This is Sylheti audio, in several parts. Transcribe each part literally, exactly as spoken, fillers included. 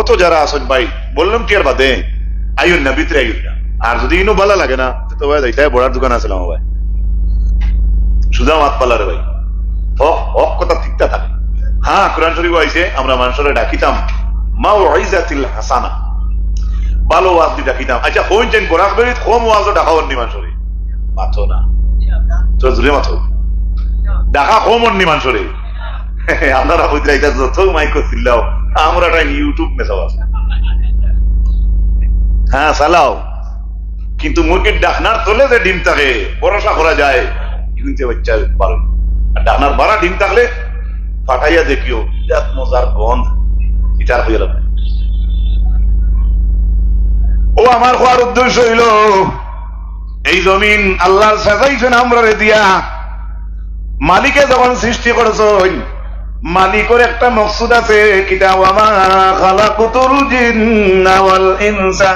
তো যারা আছইন ভাই, বললাম কি আর বাদে, আইও না, ভিতরে আইও না। আর যদি ইনো ভালা লাগে না, তো ভাই যাইতে বড়ার দোকান আছে আমার ভাই। সুজা মাত পালা রে ভাই। হক, হক কথা ঠিকটা থাকে। হ্যাঁ, কোরআন শরীফ আইছে, আমরা মানষরে ডাকিতাম মাউইজাতিল হাসানা, ভালো ওয়াজ দি ডাকিতাম। আচ্ছা, কইন চাইন বরাক বেরিত কম ওয়াজও ডাকা অন্নি মানষরে? মাতো না। তো জুরে মাতো। ডাকা কম অন্নি মানষরে। আপনারা কইতরা ইতা যত মাইক করছিলাও, আমরা টাইম YouTube মেসাব আছে। হ্যাঁ, চালাও। কিন্তু মুরগির ডাকনার তলে যে ডিম থাকে, ভরসা করা যায়, কিন্তু বাচ্চা পারে। আর ডাকনার বারা ডিম থাকলে ফাটাইয়া দেখিও, বিরাট মজার গন্ধ। ইতার হইয়া লাগবে। ও আমার কওয়ার উদ্দেশ্য হইল, এই জমিন আল্লায় সাজাইছইন আমরারে দিয়া। মালিকে যখন সৃষ্টি করছইন, মালিকর একটা মকসুদ আছে, কিতা? ওয়া মা খালাকতুল জিন্না ওয়াল ইনসা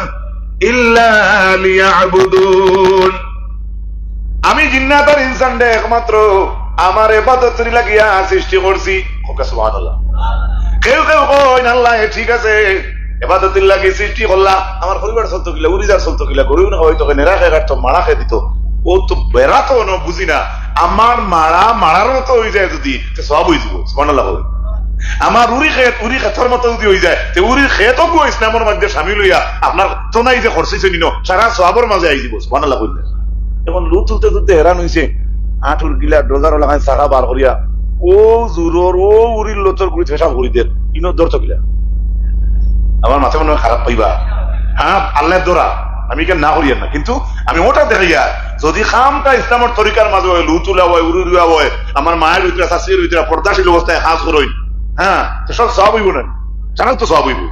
ইল্লা লিয়াবুদুন। আমি জিন্নাত আর ইনসানরে একমাত্র আমার ইবাদতর লাগিয়া সৃষ্টি করছি। কউক্কা সুবহানাল্লাহ। কেউ কেউ কইন, আল্লাহ, এ ঠিক আছে, ইবাদতর লাগি সৃষ্টি করলা, আমার পরিবার চলতো কিলা, উরিজার চলতো কিলা, গরু না হয়তো কেনে রাখে কাটতো, মারা খেয়ে দিত, ও তো বেড়া তো অনো বুঝি না। আমার মারা মারার মতো হয়ে যায় যদি, তো সব হয়ে যাবো। সুবহানাল্লাহ বলে। আমার উরি খেত উরি খেতর মতো যদি হয়ে যায়, তো উরির খেত গো ইসলামর মধ্যে সামিল হইয়া আপনার তো নাই যে খরচি চলিন, সারা সবর মাঝে আই দিব। সুবহানাল্লাহ বললে। এখন লু তুলতে তুলতে হেরান হইছে, আঁটুর গিলা ডোজারও লাগায় চাকা বার করিয়া, ও জুরর, ও উরির লতর গুড়ি পেশাব করি দের, ইনো ধরতো কিলা? আমার মাথা মনে হয় খারাপ পাইবা। হ্যাঁ, আল্লাহ ধরা, আমি কেন না করিয়ার না, কিন্তু আমি ওটা দেখাইয়া, যদি খামটা ইসলামর তরিকার মাঝে হয়, লু তুলা হয়, উরু রুয়া হয়, আমার মায়ের ভিতরে, শাশুড়ির ভিতরে পর্দাশীল অবস্থায় কাজ করইন, হ্যাঁ, তো সব সব হইব না, সারা তো সব হইব।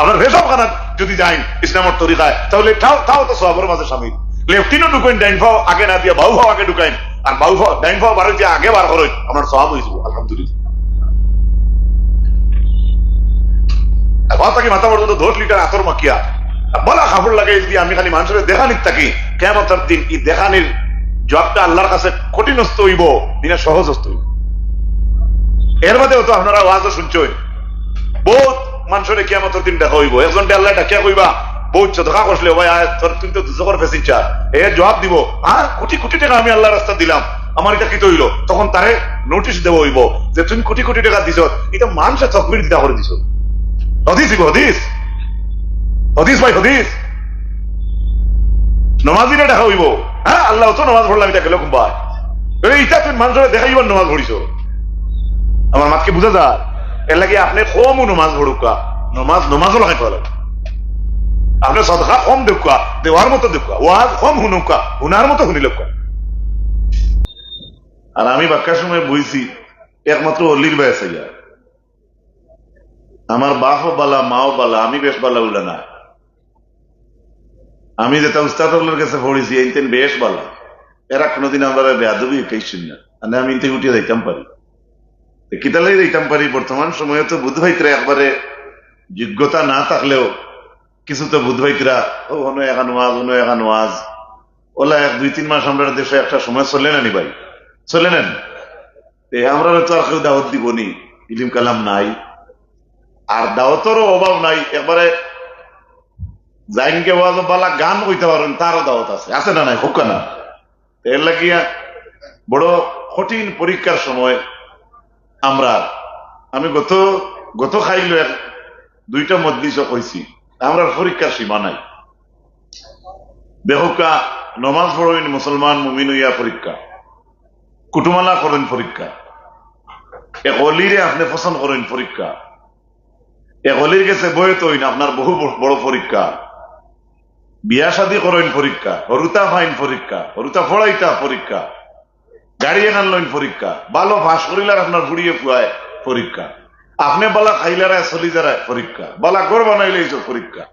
আপনার পেশাবখানা যদি যাইন ইসলামর তরিকায়, তাহলে তাও, তাও তো সবর মাঝে সামিল। লেফটিনও ঢুকাইন, ডাইন পাও আগে না দিয়া বাউ পাও আগে ঢুকাইন, আর বাউ পাও, ডাইন পাও বার হইতে আগে বার করইন, আপনার সব হইব, আলহামদুলিল্লাহ। আর মাথা থাকি মাথা পর্যন্ত দশ লিটার আতর মাখিয়া, আর বালা কাপড় লাগাই যদি আমি খালি মানুষের দেখানিত থাকি, কিয়ামতর দিন এই দেখানির জবাবটা আল্লাহর কাছে কঠিনস্থ হইব, দিনা সহজস্থ হইব। এর বাদেও তো আপনারা ওয়াজও শুনছইন, বহুত মানুষরে কিয়ামতর দিন দেখা হইব। একজনরে আল্লায় ডাকিয়া কইবা, "বহুত সদকা করছিলে, ও ভাই, আয়, তোর, তুই তো দুজখর passenger।" এ জবাব দিব, "হ্যাঁ, কোটি কোটি টাকা আমি আল্লাহর রাস্তা দিলাম, আমার ইটা কিতা হইল?" তখন তারে নোটিশ দেওয়া হইব যে, "তুই কোটি কোটি টাকা দিছ, ইটা মানুষে তকবির দিতা করে দিছ।" হাদিস দিব, হাদিস, হাদিস ভাই, হাদিস। নমাজিরে ডাকা হইব, "হ্যাঁ, আল্লাহ, তো নমাজ পড়লাম, ইটা গেল কুম্বায়?" এই ইটা তুই মানুষরে দেখাইবার নমাজ পড়িছ। আমার মাতকে বুঝা যায়? এর লাগি আপনি কমও নমাজ পড়ুক্কা, নমাজ, নমাজও লাগাই পাওয়া লাগে। আপনি সদকা কম দেউক্কা, দেওয়ার মতো দেউক্কা, ওয়াজ কম হুনুক্কা, হুনার মতো হুনিলউক্কা। আর আমি বাক্কা সময় বইছি একমাত্র অলির বায় চাইয়া। আমার বাপও বালা, মাও বালা, আমি বেশ বালা উলা না। আমি যেটা উস্তাদ অকলর কাছে পড়ছি, এইনতেন বেশ বালা। এরা কোনোদিন আমরা বেয়াদবি হিকাইছইন না। মানে আমি ইনতে উঠিয়া যাইতাম পারি। তো কিতালাই যাইতাম পারি, বর্তমান সময়ে তো বুধ ভাইতরা একবারে যোগ্যতা না থাকলেও কিছু তো বুধ ভাইতরা, ও, হনো এখান ওয়াজ, হনো এখান ওয়াজ। ওলা এক দুই তিন মাস আমরা দেশে একটা সময় চলে না নি ভাই, চলে না নি? তে আমরা তো আর কেউ দাওয়াত দিব নি, ইলিম কালাম নাই, আর দাওয়াতরও অভাব নাই। একবারে জাইনকে ওয়াজ বালা গান কইতে পারেন, তারও দাওয়াত আছে, আছে না নাই? হোক না। এর লাগিয়া বড় কঠিন পরীক্ষার সময় আমরা, আমি গত, গত খাইল এক দুইটা মজলিসও কইছি, আমরা পরীক্ষার সীমা নাই। দেখুক্কা, নমাজ পড়ইন মুসলমান মুমিন হইয়া পরীক্ষা, কুটুমালা করইন পরীক্ষা, এক অলিরে আপনি পছন্দ করইন পরীক্ষা, এক অলির গেছে বয়ত হইন আপনার বহু ব-, বড় পরীক্ষা, বিয়া শাদি করইন পরীক্ষা, হরুতা ফাইন পরীক্ষা, হরুতা ফড়াইতা পরীক্ষা, গাড়ি এখান লইন পরীক্ষা, ভালো পাস করিলার আপনার ফুড়িয়ে ফুয়ায় পরীক্ষা, আপনি বালা খাইলারায় চলি যারায় পরীক্ষা, বালা ঘর বানাইলে এই পরীক্ষা,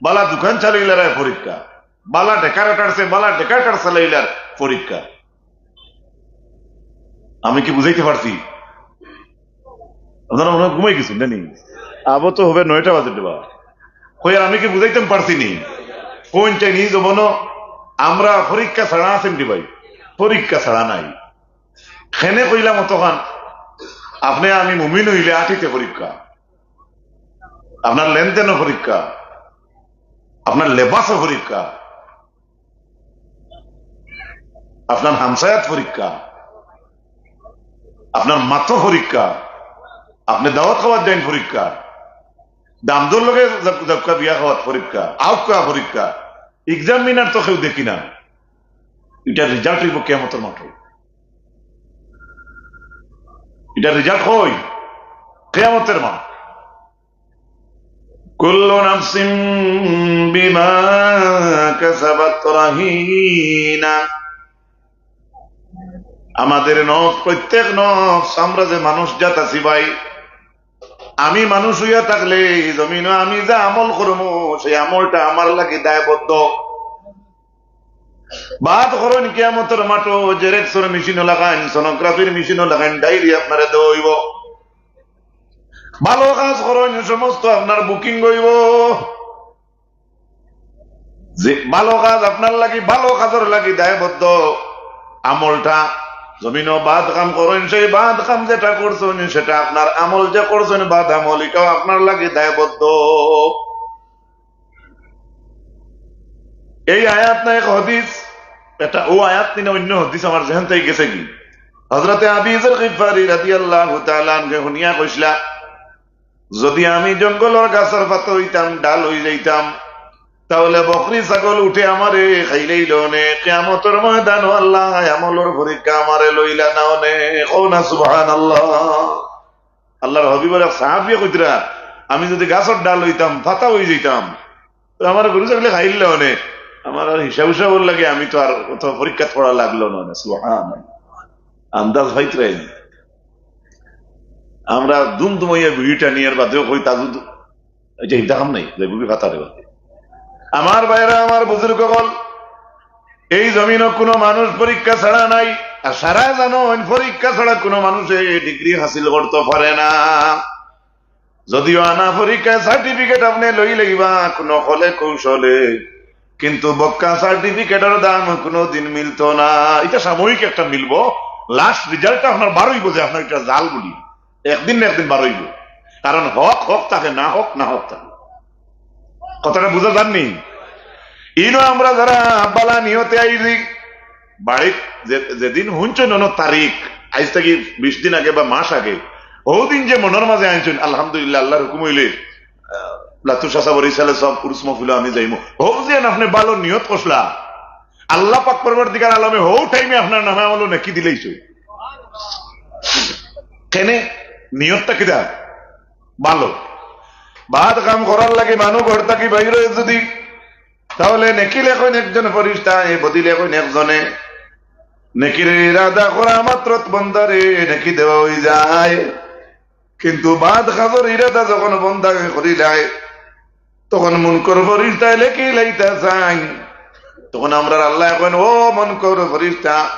বালা দোকান চালাইলারায় পরীক্ষা, বালা ডেকারেটার সে বালা ডেকারেটার চালাইলার পরীক্ষা। আমি কি বুঝাইতে পারছি? আপনারা মনে হয় ঘুমাই গেছেন, জানি। আবো তো হবে নয়টা বাজে দেবা। কই আর আমি কি বুঝাইতাম পারছি নি? কোন চাই নি জমানো? আমরা পরীক্ষা ছাড়া আছেন নি ভাই? পরীক্ষা ছাড়া নাই। খেনে কইলাম অতখান, আপনি আমি মুমিন হইলে আটিতে পরীক্ষা। আপনার লেনদেনও পরীক্ষা, আপনার লেবাসও পরীক্ষা, আপনার হামসায়াত পরীক্ষা, আপনার মাতো পরীক্ষা, আপনে দাওয়াত খাওয়াত যাইন পরীক্ষা, দামদর লগে যাউক্কা বিয়া খাওয়াত পরীক্ষা, আউক্কা পরীক্ষা। এক্সামিনার তো কেউ দেখি না। ইটার রেজাল্ট অইবো কিয়ামতর মাঠো। ইটার রেজাল্ট কই? কিয়ামতর মাঠ। কুল্লু নাফসিন বিমা কাসাবাত রাহিনা। আমাদের নফস, প্রত্যেক নফস, আমরা যে মানুষ জাত আছি ভাই, আমি মানুষ অইয়া থাকলে এই জমিনো আমি যে আমল করমু, সেই আমলটা আমার লাগি দায়বদ্ধ। বাদ করইন কিয়ামতর মাঠো, জেরক্সর মেশিনও লাগাইন, সোনোগ্রাফির মেশিনও লাগাইন, ডায়েরি আপনারে দেওয়া অইবো। ভালো কাজ করইন, সমস্ত আপনার বুকিং অইবো। যে ভালো কাজ আপনার লাগি, ভালো কাজর লাগি দায়বদ্ধ আমলটা। জমিনো বাদ কাম করইন, সেই বাদ কাম যেটা করছইন, সেটা আপনার আমল যে করছইন, বাদ আমল, ইটাও আপনার লাগি দায়বদ্ধ। এই আয়াত না এক হাদিস, এটা অউ আয়াত নি না অইন্য হাদিস, আমার জেহেন থাকি গেছেগি। হযরতে আবি যর গিফারি রাদিয়াল্লাহু তাআলা আনহু হুনিয়া কইছলা, যদি আমি জঙ্গলর গাছর পাতা অইতাম, ডাল অই যাইতাম, তাহলে বকরি ছাগল উঠে আমারে খাইলাইলো অনে, কিয়ামতর ময়দানো আল্লায় আমলর পরীক্ষা আমারে লইলা না অনে। কও না সুবহানাল্লাহ। আল্লার হাবিবর এক সাহাবিয়ে কইতরা, আমি যদি গাছর ডাল অইতাম, পাতা অই যাইতাম, তো আমার গরু ছাগলে খাইলাইলো অনে, আমার আর হিসাব উসাবর লাগি আমি তো আর অত পরীক্ষাত পড়া লাগলো না অনে। সুবহানাল্লাহ। আন্দাজ পাইতরায় নি। আমরা দুম দুমাইয়া বিড়ি টানি আর বাদেও কই তাজুদ, এই যে হিন্দা কাম নাই, যে গুবি ফাতা দেওয়া। আমার ভাইরা, আমার বুজুর্গ অকল, এই জমিনো কুনু মানুষ পরীক্ষা ছাড়া নাই। আর সারা জানইন, পরীক্ষা ছাড়া কুনু মানুষে ডিগ্রি হাসিল করতো পারে না। যদিও আনা পরীক্ষায় সার্টিফিকেট আপনে লইলাইবা কুনু কলে কৌশলে, কিন্তু বক্কা সার্টিফিকেটর দাম কুনুদিন মিলতো না। ইটা সাময়িক একটা মিলবো, লাস্ট রেজাল্টটা আপনার বারইবো যে আপনার ইটা জাল বুলি, একদিন না একদিন বারইবো। কারণ হক হক থাকে, না হক না হক থাকে। কথাটা বুঝা যার নি? ইনো আমরা যারা বালা নিয়তে আইছি, বাড়িত যে-, যেদিন হুনছইন অনো তারিখ, আইজ থাকি বিশ দিন আগে বা মাস আগে, হউ দিন যে মনর মাঝে আনছইন, আলহামদুলিল্লাহ, আল্লার হুকুম অইলে, আহ, লাতু চাচা বরিশালে সব উরুস মহফিলো আমি যাইমু। হউ যে আপনে ভালো নিয়ত করছলা, আল্লা পাক পরওয়ারদিগার আলমে হউ টাইমে আপনার নামে আমলো নেকি দিলাইছইন। কেনে? নিয়তটা কিতা? ভালো। বাদ কাম করার লাগি মানুষ ঘর থাকি বাইর অয় যদি, তাহলে নেকি লেখইন একজন ফিরিস্তায়, বদি লেখইন একজনে। নেকির ইরাদা করা মাত্র বন্দারে নেকি দেওয়া অই যায়। কিন্তু বাদ কাজর ইরাদা যখন বন্দায় করিলায়, তখন মুনকর ফিরিস্তায় লেখিলাইতা চাইন। তখন আমরার আল্লায় কইন, "ও মুনকর ফিরিস্তা,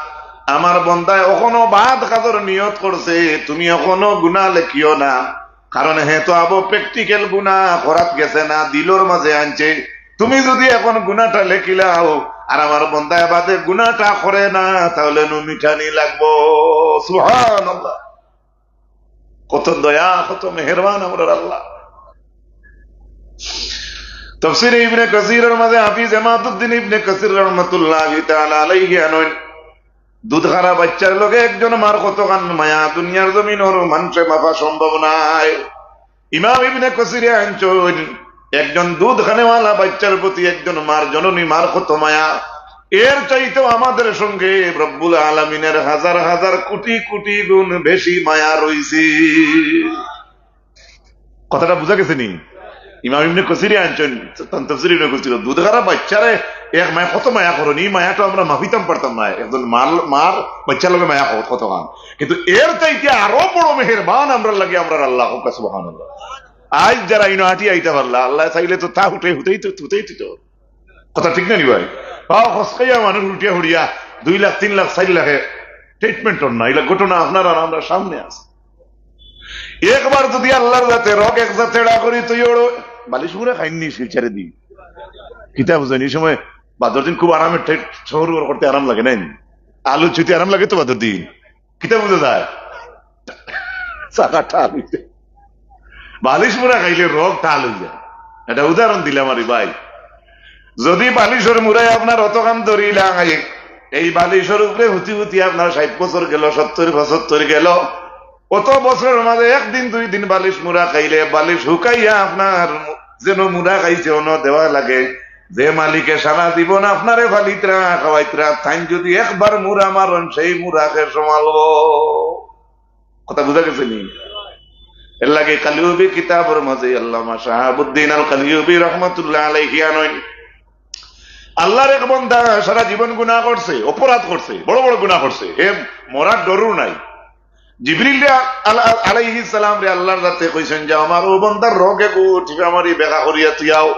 আমার বন্দায় অখনো বাদ কাজর নিয়ত করছে, তুমি অখনো গুনা লেখিও না।" কারণ হে তো আবো প্র্যাকটিক্যাল গুনা করাত গেছে না, দিলর মাঝে আনছে। তুমি যদি অখন গুনাটা লেখিলাও, আর আমার বন্দায় বাদে গুনাটা করে না, তাহলে নু মিটানি লাগবো। সুবহানাল্লাহ। কত দয়া, কত মেহেরবান আমরার আল্লাহ। তফসিরে ইবনে কাসিরর মাঝে হাফিজ ইমাদুদ্দিন ইবনে কাসির রহমতুল্লাহি তাআলা আলাইহি আনইন, দুধ খারা বাইচ্চার লগে একজন মার কতখান মায়া দুনিয়ার জমিনর মানষে মাপা সম্ভব নায়। ইমাম ইবনে কাসিরে আনছইন, একজন দুধ খানেওয়ালা বাইচ্চার প্রতি একজন মার, জননী মার কত মায়া, এর চাইতেও আমাদের সঙ্গে রব্বুল আলামিনের হাজার হাজার কোটি কোটি গুণ বেশি মায়া রইছে। কথাটা বুঝা গেছে নি? ইমাম ইবনে কাসিরে আনছইন, তান তফসির ইবনে কাসির, দুধ খারা বাইচ্চারে এক মায় কত মায়া করইন, ই মায়াটা আমরা মাপিতাম পারতাম না। একজন মার, মার বাইচ্চার লগে মায়া কত, কতখান। কিন্তু এর চাইতে আরো বড় মেহেরবান আমরার লাগি আমরার আল্লাহ, কউক্কা সুবহানাল্লাহ। আইজ যারা ইনো আটি আইতা পারলা, আল্লায় চাইলে তো তা হুটাই, হুটাই তো, হুটাই দিত। কথা ঠিক না নি ভাই? পাও খসকাইয়া মানুষ উঠিয়া হুড়িয়া দুই লাখ, তিন লাখ, চাইর লাখে ট্রিটমেন্ট অর না। ইলা ঘটনা আপনার আর আমরার সামনে আছে। একবার যদি আল্লার জাতে রগ এক জাত তেড়া করি তুই ওড়ো, বালিশ মুড়ে খাইন নি শিলচরে দি। কিতা বুঝইন, ই সময় বাদর দিন খুব আরামে ঠেট শহর করতে আরাম লাগে, নায় নি? আলু চুইতে আরাম লাগে তো বাদর দিন। কিতা বুঝা যায়? চাকাটা আলুতে। বালিশ মুড়া খাইলে রোগ ঠাল অই যায়। একটা উদাহরণ দিলাম আরে ভাই, যদি বালিশর মুড়ায় আপনার অত কাম ধরিলায়, এই বালিশর উপরে হুতি হুতি আপনার ষাইট বছর গেল, সত্তর পঁচাত্তর গেল, অত বছরর মাঝে একদিন দুই দিন বালিশ মুড়া খাইলে বালিশ হুকাইয়া আপনার মু-, যেন মুড়া খাইছে অনো দেওয়া লাগে। যে মালিকে সারা জীবন আপনারে পালিতরা, খাওয়াইতরা, তাইন যদি একবার মুড়া মারইন, সেই মুড়া কে সামালবো? কথা বুঝা গেছে নি? এর লাগি কালিউবি কিতাবর মাঝে আল্লামা শাহাবুদ্দিন আল কালিউবি রহমতুল্লাহ আলাইহি আনইন, আল্লাহর এক বন্দা সারা জীবন গুনাহ করছে, অপরাধ করছে, বড় বড় গুনাহ করছে, হে মরার ডরও নাই। জিবরিল রে আল-, আল-, আলাইহিস সালাম রে আল্লাহর জাতে কইছইন যে, "আমার ও বন্দার রগ এগু টিপা মারি বেকা করিয়া তুই আও।"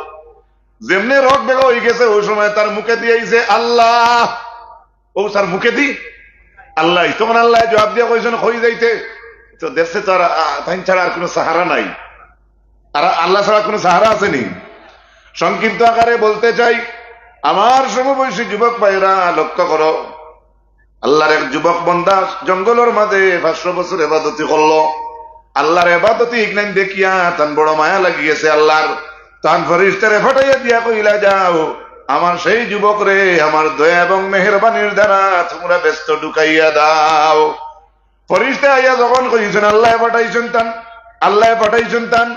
যেমনে রগ বেকা অই গেছে, ওই সময় তার মুখেদি আইছে, "আল্লাহ।" ও তার মুখেদি, "আল্লাহ।" তখন আল্লায় জবাব দিয়া কইছইন, "কই যাইতে?" তো দেখছে তো আর, আ, তাইন ছাড়া আর কোনো সাহারা নাই। আর আল্লাহ ছাড়া কোনো সাহারা আছে নি? সংক্ষিপ্ত আকারে বলতে চাই, আমার সমবয়সী যুবক ভাইরা লক্ষ্য করো, আল্লাহর এক যুবক বন্দা জঙ্গলর মাঝে পাঁচশো বছর এবাদতি করলো। আল্লাহর এবাদতি ইগনাইন দেখিয়া তান বড় মায়া লাগি গেছে আল্লাহর। তান ফিরিস্তারে পাঠাইয়া দিয়া কইলা, "যাও, আমার সেই যুবকরে আমার দয়া এবং মেহেরবানির দ্বারা তুমরা বেহেস্তো ঢুকাইয়া দাও।" ফিরিস্তা আইয়া যখন কইছইন, আল্লায় পাঠাইছইন তান, আল্লায় পাঠাইছইন তান,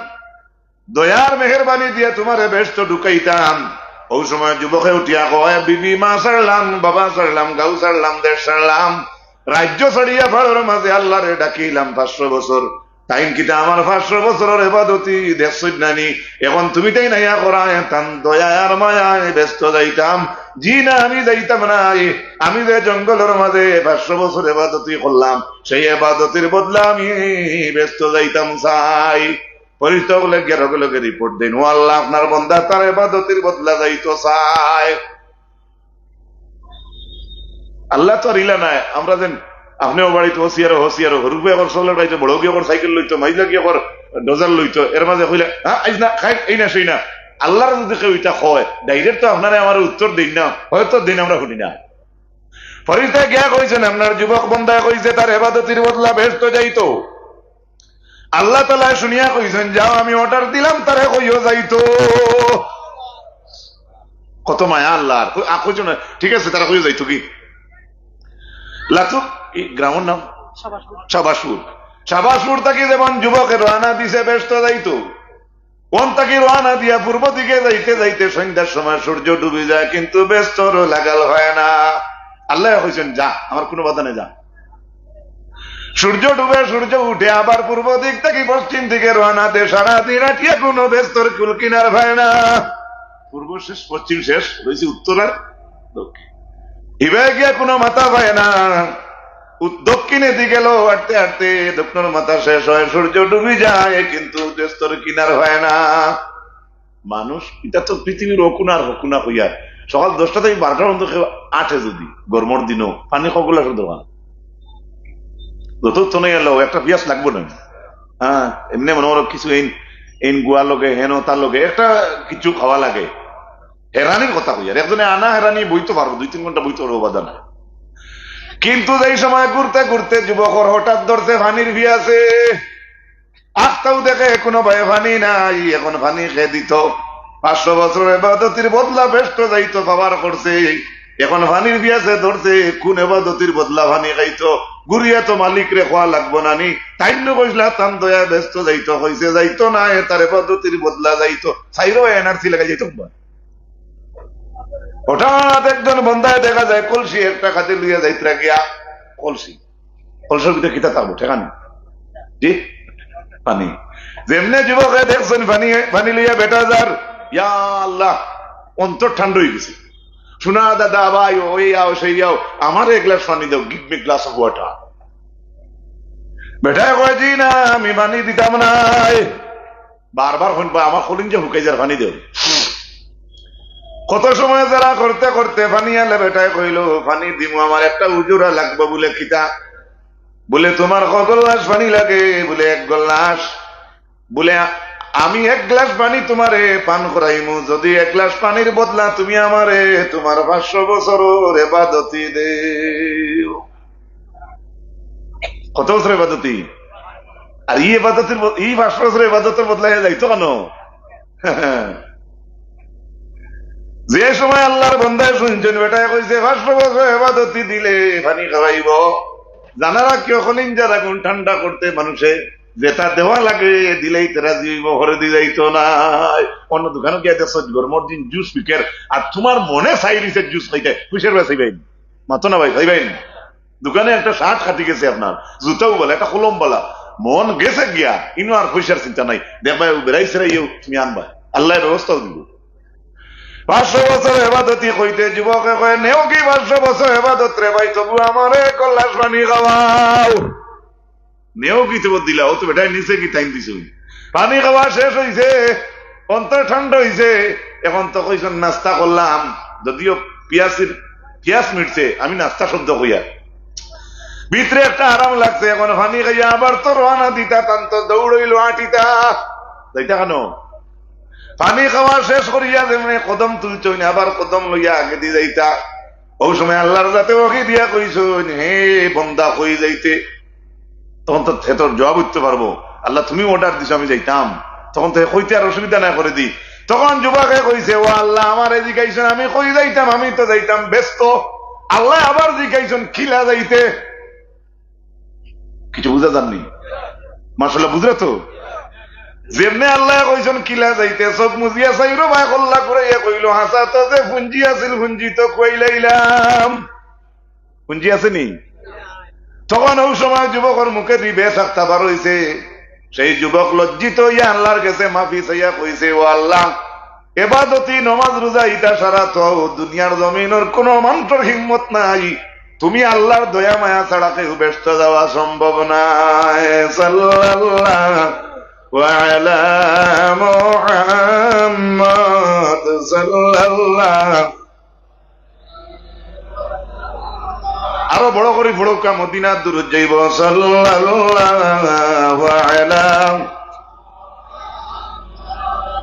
দয়ার মেহেরবানি দিয়া তুমারে বেহেস্তো ঢুকাইতাম। ওই সময় যুবকে উঠিয়া কয়, "বিবি মা ছাড়লাম, বাবা ছাড়লাম, গাঁও ছাড়লাম, দেশ ছাড়লাম, রাজ্য ছাড়িয়া পাহাড়র মাঝে আল্লাহরে ডাকিলাম পাঁচশো বছর। তাইন কিতা আমার পাঁচশো বছরর এবাদতি দেখছইন না নি? এখন তুমি তাইন আইয়া করায়, তান দয়ায় আর মায়ায় বেহেস্তো যাইতাম। জি না, আমি যাইতাম নায়। আমি যে জঙ্গলর মাঝে পাঁচশো বছর এবাদতি করলাম, সেই এবাদতির বদলা আমি বেহেস্তো যাইতাম চাই।" ফিরিস্তা অকলে গিয়া লগে লগে রিপোর্ট দেইন, "ও আল্লাহ, আপনার বন্দা তার এবাদতির বদলা যাইতো চায়।" আল্লাহ তো আর ইলা নায়, আমরা যেন আপনেও বাড়িত হসিয়ারো, হসিয়ারো, হুরুফে একর চকলেট খাইতো, বড় গিয়ে একর সাইকেল লইতো, মাইজা গিয়ে একর ডোজার লইতো, এর মাঝে কইলে, "হ্যাঁ, আইজ না, খাই, এই না, সেই না।" আল্লাহর যদি কেউ ইতা কয়, direct তো আপনারে আমারে উত্তর দেইন না, হয়তো দিন আমরা শুনি না। ফিরিস্তায় গিয়া কইছইন, "আপনার যুবক বন্দায় কইছে তার এবাদতির বদলা বেহেস্তো যাইতো।" আল্লাহ তাআলায় শুনিয়া কইছইন, "যাও, আমি অর্ডার দিলাম, তারে কইও যাইতো।" কত মায়া আল্লাহর। কই-, আ, কইছো না, ঠিক আছে, তারে কইও যাইতো কি? লাতু, এই গ্রামর নাম? শাহবাজপুর। শাহবাজপুর থাকি যেমন যুবকে রওয়ানা দিছে, বেহেস্তো যাইতো। অন থাকি রওয়ানা দিয়া পূর্ব দিকে যাইতে যাইতে সন্ধ্যার সময় সূর্য ডুবি যায়, কিন্তু বেহেস্তর লাগাল হয় না। আল্লায় কইছইন, "যা, আমার কুনু বাধা নাই, যা।" সূর্য ডুবে, সূর্য উঠে, আবার পূর্ব দিক থাকি পশ্চিম দিকে রওয়ানা দে, সারা দিন আটিয়া কুনু বেহেস্তর কুল কিনার পায় না। পূর্ব শেষ, পশ্চিম শেষ, রইছে উত্তর আর দক্ষিণ। ইবায় গিয়া কুনু মাথা পায় না। উ-, দক্ষিণেদি গেল, আটতে আটতে দক্ষিণর মাথা শেষ হয়, সূর্য ডুবি যায়, কিন্তু বেহেস্তর কিনার হয় না। মানুষ, ইটা তো পৃথিবীর অকুনার হকুনা কইয়া, সকাল দশটা থাকি বারোটা পর্যন্ত কেউ আটে যদি, গরমর দিনও পানি কগুলা শুধু দরকার। যত তো নাই আল্লাহ, একটা পিয়াস লাগবো না। হ্যাঁ, এমনে মনে করো কিছু এইন, এইন গুয়া লগে, হেন তার লগে, একটা কিছু খাওয়া লাগে। হেরানির কথা কইয়ার, একজনে আনা হেরানি বইতো পারবো, দুই তিন ঘন্টা বইতো পারবো, বাধা নাই। কিন্তু যেই সময় ঘুরতে ঘুরতে যুবকর হঠাৎ ধরছে পানির পিয়াসে, আখতাও দেখে কুনু বায় পানি নাই, এখন পানি কে দিতো? পাঁচশো বছরর এবাদতির বদলা বেহেস্তো যাইতো পাওয়ার করছে, এখন পানির পিয়াসে ধরছে, কুন এবাদতির বদলা পানি খাইতো? ঘুরিয়া তো মালিকরে কওয়া লাগবো না নি? তাইন নু কইছলা তান দয়ায় বেহেস্তো যাইতো, কইছে যাইতো নায়, তার এবাদতির বদলা যাইতো। চাইরো এনআরসি লাগাই যাইতো। হঠাৎ একজন বন্দায় দেখা যায় কলসি একটা কাঁধে লইয়া যাইতরা গিয়া, কলসি, কলসির ভিতরে কিতা থাকবো, ঠেকা নাই। জি, পানি। যেমনে যুবকে দেখছইন পানি, পানি লইয়া বেটা যার, ইয়া আল্লাহ, অন্তর ঠান্ডা অই গেছে। "শোনা দাদা, ভাই, ওই আও, সেই আও, আমারে এক গ্লাস পানি দাও, give me glass of water।" বেটায় কয়, "জি না, আমি পানি দিতাম নায়।" বারবার কইন, "বা, আমার কলিঞ্জা হুকাই যার, পানি দেও।" কত সময় জেরা করতে করতে পানি আনলে বেটায় কইলো, "পানি দিমু, আমার একটা উজুরা লাগবো।" বুলে, "কিতা?" বুলে, "তুমার ক গ্লাস পানি লাগে?" বুলে, "এক গ্লাস।" বুলে, "আমি এক গ্লাস পানি তুমারে পান করাইমু, যদি এক গ্লাস পানির বদলা তুমি আমারে তুমার পাঁচশো বছরর এবাদতি দেও।" কত বছর এবাদতি? আর ই ইবাদতর ব-, ই পাঁচশো বছর ইবাদতর বদলা হে যাইতো কেনে? যে সময় আল্লাহর বন্দায় শুনছইন, বেটায় কইছে, "পাঁচশো বছর ইবাদতি দিলে পানি খাওয়াইবো।" জানা রাখিও, কলিজার আগুন ঠান্ডা করতে মানুষে যেটা দেওয়া লাগে, দিলেই তো রাজি অইবো, হরে দি যাইতো না। অন্য দোকানো গিয়া দেখছো, গরমর দিন জুস বিকের, আর তুমার মনে চাইরিছে জুস খাইতে, কিসের বেশি ভাই? মাতো না ভাই, ভাই ভাই। দোকানে একটা শার্ট কাটি গেছে আপনার, জুতাও বালা, একটা কলম বালা, মন গেছে গিয়া, ইনো আর পয়সার চিন্তা নাই। দেখবায়, ও বেড়াই ছেড়াইও তুমি আনবায়, আল্লায় ব্যবস্থাও দিবো। পাঁচশো বছর এবাদতি কইতে যুবকে কয়, "নেও কি পাঁচশো বছর এবাদত রে ভাই, তবু আমারে এক গ্লাস পানি খাওয়াও।" নেও কি তো দিলা, ও তো বেটায় নিছে কি টাইম দিছে। পানি খাওয়া শেষ অইছে, অন্তর ঠান্ডা অইছে। এখন তো কইছইন, "নাস্তা করলাম, যদিও পিয়াসির, পিয়াস মিটছে, আমি নাস্তা শব্দ কইয়া।" ভিতরে একটা আরাম লাগছে, এখন পানি খাইয়া আবার তো রওয়ানা দিতা, তান তো দৌড় অইলো আটিতা। যাইতা কেনে? পানি খাওয়া শেষ করিয়া যেমনে কদম তুলছইন, আবার কদম লইয়া আগেদি যাইতা। অউ সময় আল্লাহর জাতে ওহী দিয়া কইছইন, "হে বন্দা, কই যাইতে?" তখন তো হে তোর জবাব দিতে পারবো, "আল্লাহ, তুমি অর্ডার দিছো, আমি যাইতাম।" তখন তো হে কইতে আর অসুবিধা নাই করে দি। তখন যুবকে কইছে, "ও আল্লাহ, আমারে জিকাইছইন, আমি কই যাইতাম, আমি তো যাইতাম ব্যস্ত। আল্লায় আবার জিকাইছইন, কিলা যাইতে?" কিছু বুঝা যাননি? মাশাআল্লাহ, বুঝরা তো? যেমনে আল্লায় কইছইন, "কিলা যাইতে?" চউখ মুজিয়া চাইরোবায় কল্লা ঘুরাইয়া কইলো, "হাছা তো যে পুঞ্জি আছিল, পুঞ্জি তো খুয়াইলাইলাম।" পুঞ্জি আছে নি? তখন অউ সময় যুবকর মুখেদি বেসাক্তা বার অইছে। সেই যুবক লজ্জিত অইয়া আল্লাহর গেছে মাফি চাইয়া কইছে, "ও আল্লাহ, এবাদতি, নমাজ, রোজা ইতা ছাড়া তো দুনিয়ার জমিনর কুনু মানষর হিম্মত নাই। তুমি আল্লাহর দয়া মায়া ছাড়া কেউ বেহেস্তো যাওয়া সম্ভব নায়।" সাল্লাল্লাহু আলা মুহাম্মদ সাল্লাল্লাহু। আরো বড় করি পড়উক্কা, মদিনার দুরুদ যাইবো। সাল্লাল্লাহু আলা,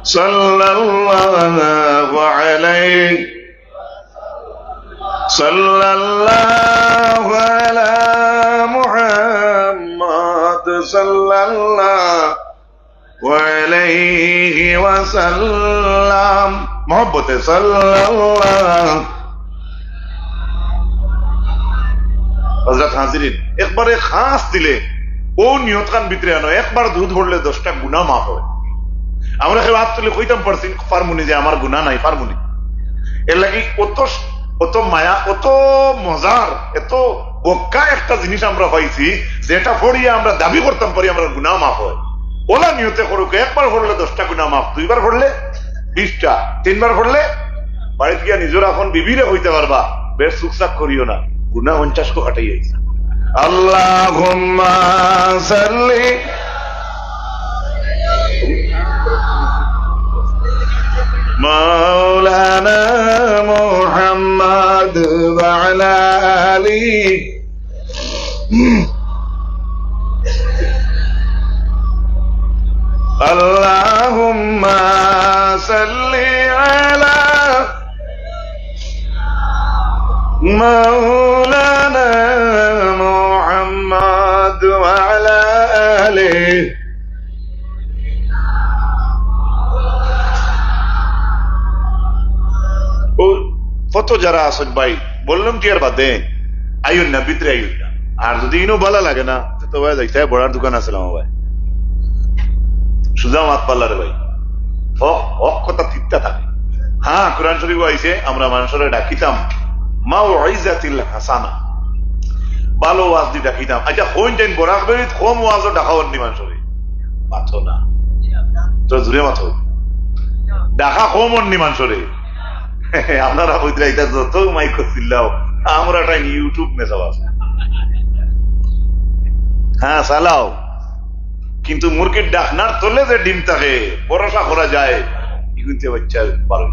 সাল্লাল্লাহু আলাইহি, সাল্লাল্লাহু আলা মুহাম্মদ সাল্লাল্লাহু আলাইহি ওয়াসাল্লাম। মহব্বতে সাল্লাল্লাহু। হযরত হাজিরিন, একবারে খাস দিলে অউ নিয়তখান ভিতরে আনো, একবার দুরুদ পড়লে দশটা গুনাহ মাফ অয়। আমরা কেউ আত তুলি কইতাম পারছি, পারমুনি যে আমার গুনাহ নাই, পারমুনি। এরলাগি অত, অত মায়া, অত মজার, এত বক্কা একটা জিনিস আমরা পাইছি, যেটা পড়িয়া আমরা দাবি করতাম পারি আমরার গুনাহ মাফ অয়। অলা নিয়তে করউক্কা, একবার পড়লে দশটা গুনাহ মাফ, দুইবার পড়লে বিশটা, তিনবার পড়লে বাড়িত গিয়া নিজর আপন বিবিরে কইতা পারবা, "বেশ চুকচাক করিও না, গুনাহ পঞ্চাশ কো কাটাই আইছে।" আল্লাহুম্মা সাল্লি মাওলানা মুহাম্মদ ওয়া আলা আলি। আল্লাহুম্মা সাল্লি আলা মাওলানা মুহাম্মদ ওয়া আলা আলি। ও, কত যারা আছইন ভাই, volunteer বাদে আইন না, ভিতরে আইন না। আর যদি ইনো ভালা লাগে না, তো ভাই যাইতে বড়ার দোকান আছে আমার ভাই, সুজা মাত পাল্লারে ভাই। হক, হক কথা তিত্তা থাকে। হ্যাঁ, কোরআন শরীফ আইছে, আমরা মানষরে ডাকিতাম মাউইজাতিল হাসানা, ভালো ওয়াজ দি ডাকিতাম। আচ্ছা, কোন দিন বরাক ভ্যালিত কম ওয়াজও ডাকা অর নি মানষরে? মাতো না। তো জুরে মাতো। ডাকা কম অর নি মানষরে। আপনারা কইতরা ইতা যত মাইকো চিল্লাও, আমরা টাইম YouTube মেসাব আছে। হ্যাঁ, চালাও। কিন্তু মুরগির ডাকনার তলে যে ডিম থাকে, ভরসা করা যায়, ইগুনতে বাচ্চা পারে।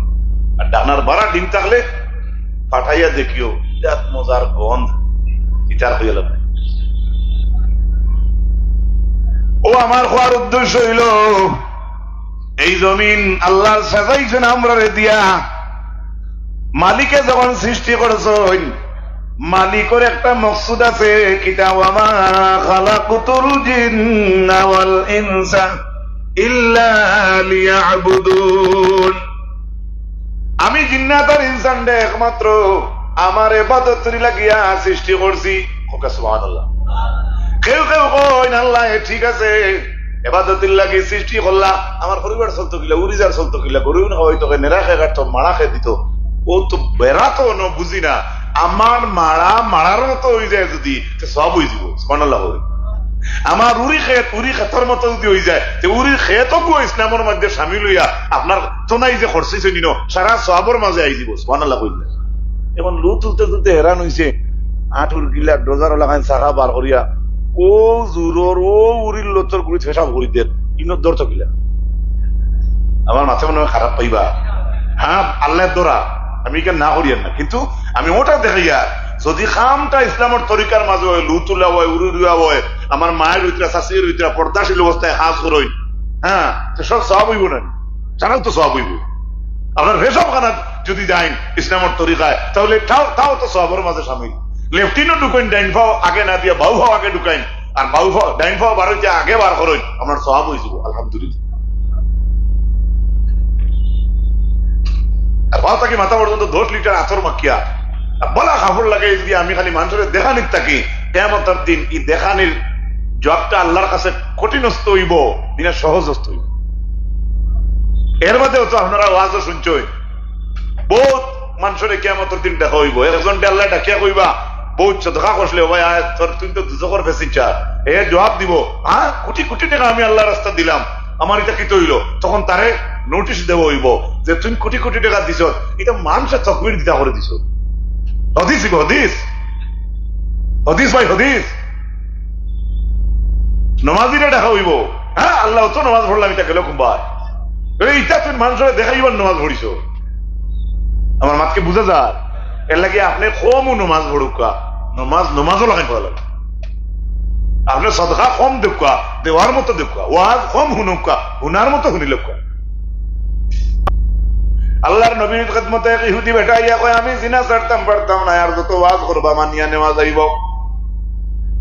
আর ডাকনার বারা ডিম থাকলে ফাটাইয়া দেখিও, বিরাট মজার গন্ধ। ইতার হইয়া লাগবে। ও আমার কওয়ার উদ্দেশ্য অইলো, এই জমিন আল্লায় সাজাইছইন আমরারে দিয়া। মালিকে যখন সৃষ্টি করছইন, মালিকর একটা মকসুদ আছে, কিতা? "ওয়া মা খালাকতুল জিন্না ওয়াল ইনসা ইল্লা লিয়াবুদুন।" আমি জিন্নাত আর ইনসানরে একমাত্র আমার ইবাদতর লাগিয়া সৃষ্টি করছি। কউক্কা সুবহানাল্লাহ। কেউ কেউ কইন, "আল্লায় ঠিক আছে, ইবাদতর লাগি সৃষ্টি করলা, আমার পরিবার চলতো কিলা, উরিজার চলতো কিলা, গরু খাওয়াইতো কে, নেড়া কে কাটতো, মাড়া কে দিত, ও তো বেড়াতো না, বুঝি না, আমার মাড়া মাড়ার মতো অই যায় যদি, তে সওয়াব অই যিবো।" সুবহানাল্লাহ কইন। আমার উরি খেত উরি খেতর মতো যদি অই যায়, তে উরির খেতও ইসলামর মধ্যে শামিল অইয়া আপনার তো নাই যে খরচ অইছে নিন, সারা সওয়াবর মাঝে আই যিবো। সুবহানাল্লাহ কইন না। এখন লু তুলতে তুলতে হেরান অইছে, আটুর গিলা ডোজারও লাগাইন, চাকা বার করিয়া ও জুরর ও উরির লতর গুড়িত পেশাব করি দের, ইনো ধরতো কিলা? আমার মাথা মনে হয় খারাপ পাইবা। হ্যাঁ, আল্লায় ধরা, আমি ইখান না করিয়ার না, কিন্তু আমি ওটা দেখাইয়ার, যদি কামটা ইসলামর তরিকার মাঝে অয়, লু তুলা অয়, উরি রুয়া অয়, আমার মায়ের ভিতরে, শাশুড়ির ভিতরে পর্দাশীল অবস্থায় কাজ করইন, হ্যাঁ, তো সব সওয়াব অইবো না? সারাও তো সওয়াব অইবো। আপনার পেশাবখানাত যদি যাইন ইসলামর তরিকায়, তাহলে তাও, তাও তো সওয়াবর মাঝে শামিল। লেট্রিনও ঢুকাইন, ডাইন পাও আগে না দিয়া বাউ পাও আগে ঢুকাইন, আর বাউ পাও, ডাইন পাও বারইতে আগে বার করইন, আপনার সওয়াব অই যিবো, আলহামদুলিল্লাহ। আর পাও থাকি মাথা পর্যন্ত দশ লিটার আতর মাখিয়া, আর বালা কাপড় লাগাই যদি আমি খালি মানষরে দেখানিত থাকি, কিয়ামতর দিন ই দেখানির জবাবটা আল্লাহর কাছে কঠিনস্ত অইবো, দিনা সহজস্ত অইবো। এর বাদেও তো আপনারা ওয়াজও শুনছইন, বউত মানষরে কিয়ামতর দিন দেখা অইবো। একজনরে আল্লায় ডাকিয়া কইবা, বউত সদকা করছিলে, "ও ভাই, আয়, তোর, তুই তো দুজখর passenger।" এ জবাব দিবো, "হ্যাঁ, কোটি কোটি টেকা আমি আল্লাহর রাস্তাত দিলাম, আমার ইটা কিতা অইলো?" তখন তারে নোটিশ দেওয়া অইবো যে, "তুই কোটি কোটি টেকা দিছস, ইটা মানষে তকবির দিতা করে দিছস।" হাদিস অইবো, হাদিস, হাদিস ভাই, হাদিস। নমাজিরে ডাকা অইবো, "হ্যাঁ, আল্লাহ, অত নমাজ পড়লাম, ইটা গেল কুনবায়?" বলে, "ইটা তুই মানষরে দেখাইবার নমাজ পড়িছস।" আমার মাতকে বুঝা যার? এর লাগি আপনে কমউ নমাজ পড়উক্কা, নমাজ, নমাজও লাগাই পড়া লাগে। আপনে সদকা কম দেউক্কা, দেওয়ার মতো দেউক্কা, ওয়াজ কম হুনউক্কা, হুনার মতো হুনিলউক্কা। আল্লাহর নবীর খেদমতে এক ইহুদি বেটা আইয়া কয়, "আমি জিনা ছাড়তাম পারতাম না, আর যত ওয়াজ করবা মানিয়া নেওয়া যাইবো।"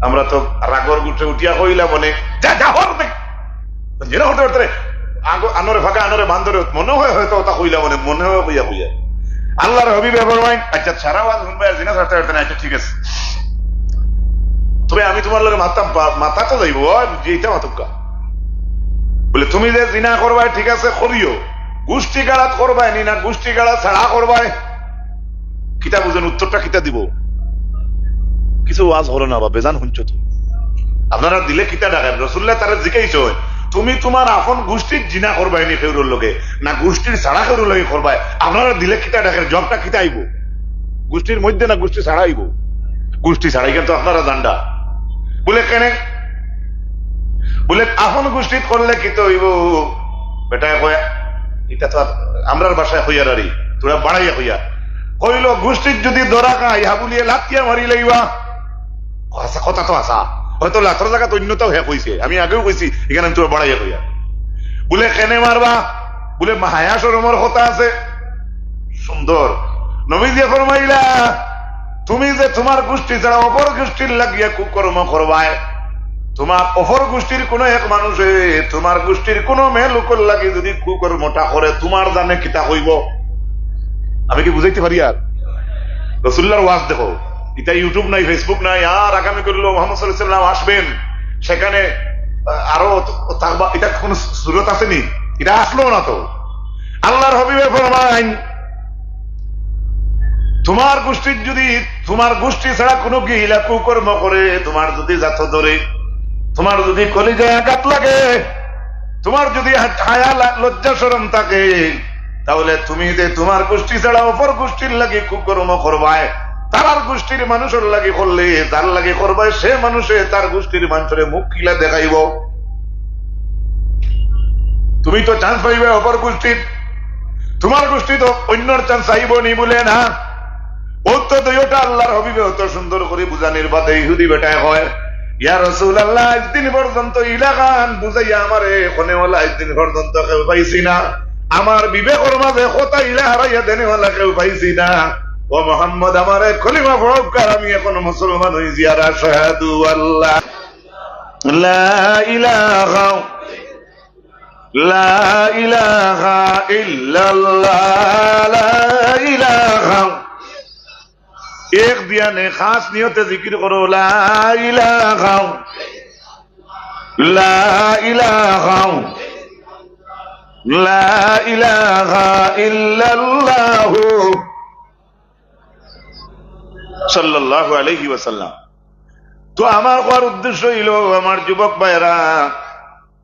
আমরা তো রাগর গুটে উঠিয়া কইলা মনে, "যা, যা, হর দেখ।" জিনা করতে পারতে রে। আগো, আনরে ফাঁকা, আনরে বান্দরে, মনে হয় হয়তো ওটা কইলা মনে, মনে হয় কইয়া কইয়া। আল্লাহর হাবিবে ফরমাইন, "আচ্ছা, সারা ওয়াজ হুনবায় আর জিনা ছাড়তে পারতে না, আচ্ছা, ঠিক আছে। তবে আমি তুমার লগে মাততাম, পা-, মাতা তো যাইবো, ওই যে ইটা মাতুক্কা।" বলে, "তুমি যে জিনা করবায়, ঠিক আছে, করিও। গুষ্টি গাড়াত করবায় নি না, গুষ্টি গাড়া ছাড়া করবায়?" কিতা বুঝেন, উত্তরটা কিতা দিবো? কিছু ওয়াজ করো না বা বেজান হুনছো তো। আপনারা দিলে কিতা ডাকের? রসুল্লাহ তারে জিকাইছইন, "তুমি তুমার আপন গুষ্টির জিনা করবায় নি কেউরর লগে, না গুষ্টির ছাড়া কেউরর লগে করবায়? আপনারা দিলে কিতা ডাকের? জবাবটা কিতা আইবো? গুষ্টির মধ্যে না গুষ্টি ছাড়া আইবো?" গুষ্টি ছাড়া, ইখান তো আপনারা জানরা। বলে, "কেনে?" বলে, "আপন গুষ্টিত করলে কিতা অইবো?" বেটায় কয়, ইটা তো আর আমরার ভাষায় কইয়ার আরি, থুড়া বাড়াইয়া কইয়ার। কইলো, "গুষ্টিত যদি ধরা খাই, হাবুলিয়ে লাথিয়া মারি লাইবা।" আচ্ছা, কথা তো হাছা। হয়তো লাথর জাগাত অন্যতাও হে কইছে, আমি আগেও কইছি, ইখান আমি থুড়া বাড়াইয়া কইয়ার। বলে, "কেনে মারবা?" বলে, "মা, হায়া শরমর কথা আছে।" সুন্দর। নবীজিয়ে ফরমাইলা, "তুমি যে তুমার গুষ্টি ছাড়া অপর গুষ্টির লাগিয়া কুকর্ম করবায়, তুমার অপর গুষ্টির কুনু এক মানুষে তুমার গুষ্টির কুনু মেয়ে লোকর লাগি যদি কুকর্মটা করে, তুমার জানে কিতা কইবো?" আমি কি বুঝাইতে পারি আর? রসুল্লাহর ওয়াজ দেখো, ইটা YouTube নাই, Facebook নাই, আর আগামী করলো মোহাম্মদ সাল্লাল্লাহু আলাইহি ওয়াসাল্লাম আসবেন, সেখানে, আহ, আরো থাকবা, ইটা কুনু সুরত আছে নি? ইটা আসলো না তো। আল্লাহর হাবিবে ফরমাইন, তুমার গুষ্টির যদি, তুমার গুষ্টি ছাড়া কুনু গিলা কুকর্ম করে, তুমার যদি জাত ধরে, তুমার যদি কলিজায় আঘাত লাগে, তুমার যদি হা-, হায়া লা-, লজ্জা শরম থাকে, তাহলে তুমি যে তুমার গুষ্টি ছাড়া অপর গুষ্টির লাগি কুকর্ম করবায়, তারার গুষ্টির মানুষর লাগি করলে, যার লাগি করবায়, সে মানুষে তার গুষ্টির মানুষরে মুখ কিলা দেখাইবো? তুমি তো chance পাইবায় অপর গুষ্টির, তুমার গুষ্টিত অন্যর chance আইবো নি? বলে, "না।" ও তো দুইওটা আল্লাহর হাবিবে অত সুন্দর করি বুঝানির বাদে ইহুদি বেটায় কয়, "ইয়া রাসূলুল্লাহ, আইজ দিন পর্যন্ত ইলাখান বুঝাইয়া আমারে কনেওয়ালা আইজ দিন পর্যন্ত কেউ পাইছি না। আমার বিবেকর মাঝে কথা ইলা হারাইয়া দেনেওয়ালা কেউ পাইছি না।" ও মোহাম্মদ, আমারে কলিমা পড়াউক্কা, আর আমি এখন মুসলমান অইছি। আর আশহাদু আল্লা, লা ইলাহা, লা ইলাহা ইল্লাল্লাহ, লা ইলাহা। এক ধ্যানে খাস নিয়তে জিকির করো, লা ইলাহা, লা ইলাহা, লা ইলাহা ইল্লাল্লাহু সাল্লাল্লাহু আলাইহি ওয়াসাল্লাম। তো আমার কওয়ার উদ্দেশ্য অইলো, আমার যুবক ভাইরা,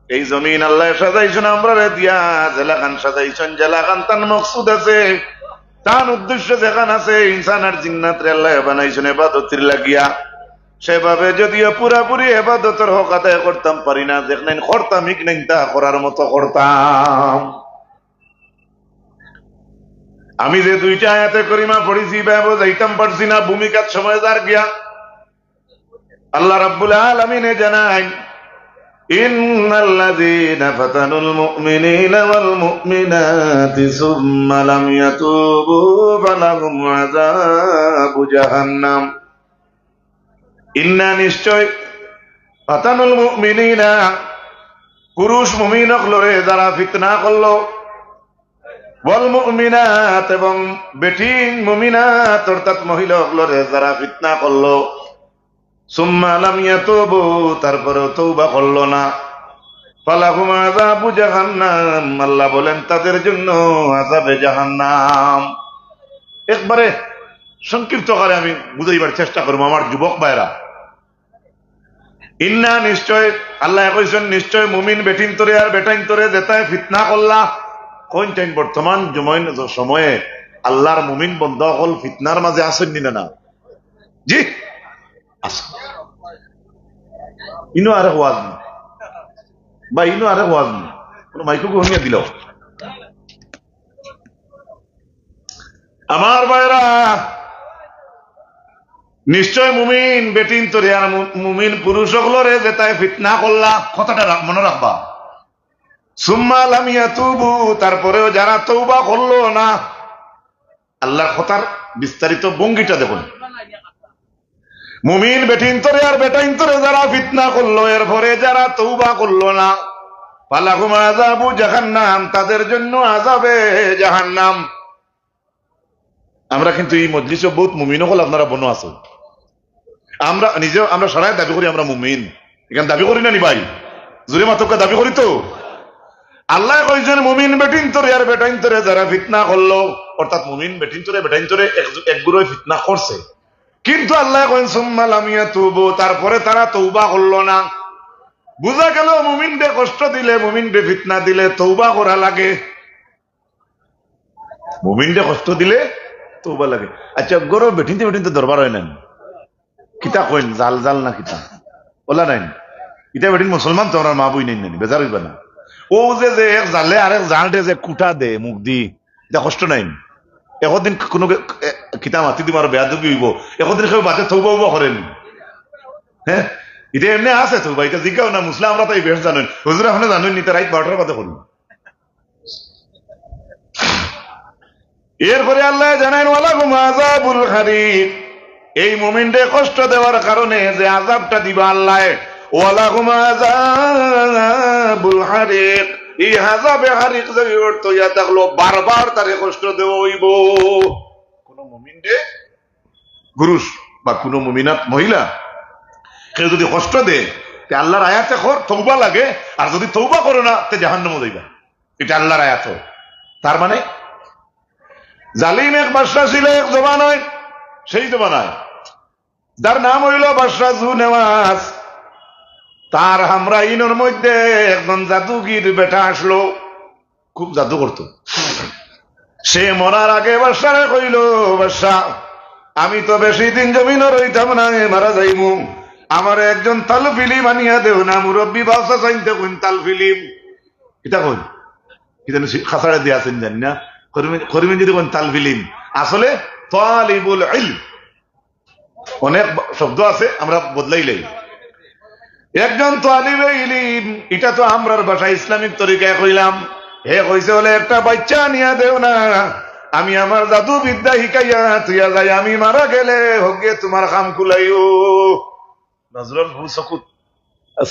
এই জমিন আল্লায় সাজাইছইন আমরারে দিয়া, যেলাখান সাজাইছইন, যেলাখান তান মকসুদ আছে, তান উদ্দেশ্য যেখান আছে, ইনসান আর জিন্নাতরে আল্লায় বানাইছইন ইবাদতর লাগিয়া। সেভাবে যদিও পুরাপুরি ইবাদতর হক আদায় করতাম পারি না, যেখান করতাম, ইখান তা করার মতো করতাম। আমি যে দুইটা আয়াতে করিমা পড়ছি, ইবায় বুঝাইতাম পারছি না, ভূমিকাত সময় যার গিয়া। আল্লাহ রাব্বুল আলামিনে জানাইন, "ইন্নাল্লাযীনা ফাতানুল মুমিনিনা ওয়াল মুমিনাতি সুম্মা লাম ইয়াতুবু ফালাহুম আযাবু জাহান্নাম।" ইন্না, নিশ্চয়, ফাতানুল মুমিনিনা, পুরুষ মুমিন অকলরে যারা ফিতনা করলো, ওয়াল মুমিনাত, এবং বেটিন মুমিনাত অর্থাৎ মহিলা অকলরে যারা ফিতনা করলো, সুম্মা লাম ইয়াতুবু, তারপরেও তওবা করলো না, ফালাহুম আযাবু জাহান্নাম, আল্লাহ বলেন তাদের জন্য আযাবে জাহান্নাম। একবারে সংক্ষিপ্ত আকারে আমি বুঝাইবার চেষ্টা করমু, আমার যুবক ভাইরা। ইন্না, নিশ্চয়, আল্লায় কইছইন, নিশ্চয় মুমিন বেটিন্তরে আর বেটাইন্তরে যেতায় ফিতনা করলা। কইন টাইম বর্তমান জমইন-, সময়ে আল্লাহর মুমিন বন্দা অকল ফিতনার মাঝে আছইন নি না? না। জি, আছইন। ইনো আরেক ওয়াজ নি। বা ইনো আরেক ওয়াজ নি। কোনো মাইকো ঘুমিয়ে দিল। আমার ভাইরা, নিশ্চয় মুমিন বেটিন্তরে আর মু-, মুমিন পুরুষ অকলরে যেতায় ফিতনা করলা, কথাটা রা-, মনো রাখবা। সুম্মা লাম ইয়াতুবু, তারপরেও যারা তওবা করলো না, আল্লাহর কথার বিস্তারিত ভঙ্গিটা দেখুন। মুমিন বেটিন্তরে আর বেটাইন্তরে যারা ফিতনা করলো, এরপরে যারা তওবা করলো না, ফালাহুম আযাবু জাহান্নাম, তাদের জন্য আযাবে জাহান্নাম। আমরা কিন্তু এই মজলিসো বহুত মুমিন অকল আপনারা বনো আছো। আমরা নিজে, আমরা সারায় দাবি করি আমরা মুমিন। ইখান দাবি করি না নি ভাই? জোরে মাতউক্কা, দাবি করি তো। আল্লায় কইছইন, মুমিন বেটিন্তরে আর বেটাইন্তরে যারা ফিতনা করলো, অর্থাৎ মুমিন বেটিন্তরে বেটাইন্তরে এক, এক গুরুয়ে ফিতনা করছে, কিন্তু আল্লায় কইন, সুম্মা লাম ইয়াতুবু, তারপরে তারা তওবা করলো না। বুঝা গেল, মুমিনরে কষ্ট দিলে, মুমিনরে ফিতনা দিলে তওবা করা লাগে। মুমিনরে কষ্ট দিলে তওবা লাগে। আচ্ছা, ঘরো বেটিন্তে বেটিন্তে দরবার অয় না নি? কিতা কইন, জাল জাল না কিতা? অলা নায় নি? ইতা বেটিন মুসলমান তো, আমরার মা বইন নায় নি, বেজার অইবা না। অউ যে, যে এক জালে আরেক জালরে যে কুটা দে মুখ দি, ইতা কষ্ট নায় নি? একদিন কোনো কে-, এ, কিতা মাতি দিমু, আরো বেয়াদবি অইবো। একদিন কেউ বাদে তওবা উবা করে নি? হে? ইতা এমনে আছে তওবা, ইতা জিগাও না, মুসলা আমরা তাই বেশ জানইন। হুজুর, আপনে জানইন নি, ইতা রাইত বারোটার বাদে করইন। এরপরে আল্লায় জানাইন, ওয়ালাহুম আযাবুল হারিক। এই মুমিনরে কষ্ট দেওয়ার কারণে যে আযাবটা দিবা আল্লায়, ওয়ালাহুম আযাবুল হারিক। এই আযাবে হারিক যে অর্থ ইয়া থাকলো, বারবার তারে কষ্ট দেওয়া অইবো। কোনো মুমিনরে পুরুষ বা কোনো মুমিনাত মহিলা কেউ যদি কষ্ট দেয়, তে আল্লাহর আয়াতে কর, তওবা লাগে, আর যদি তওবা করো না, তে জাহান্নামো যাইবা। ইটা আল্লাহর আয়াত। তার মানে জালিম এক বাদশা ছিল এক জমানায়, সেই জমানায় যার নাম অইলো বাদশা জু নেওয়াজ। তার হামরাইনর মধ্যে একজন জাদুগির বেটা আসলো, খুব জাদু করতো। সে মরার আগে বাদশারে কইলো, "বাদশা, আমি তো বেশি দিন জমিনো রইতাম না, মারা যাইমু। আমারে একজন তালফিলিম আনিয়া দেও না।" মুরব্বি বাদশা চাইনতে কইন, "তালফিলিম?" কিতা কইন? কিতা খাসাড়ে দিয়া আছেন জানি না। করিমে, করিমে যদি কইন তালফিলিম, আসলে তালিবুল ইলম। অনেক ব-, শব্দ আছে, আমরা বদলাইলাই। একজন তালিবে ইলিম, ইটা তো আমরার ভাষায় ইসলামিক তরিকায় কইলাম। হে কইছে, "অইলে একটা বাইচ্চা আনিয়া দেও না, আমি আমার জাদু বিদ্যা শিকাইয়া থইয়া যাই, আমি মারা গেলে হকগিয়ে তুমার কাম কুলাইও। নজরর ফু চকুত,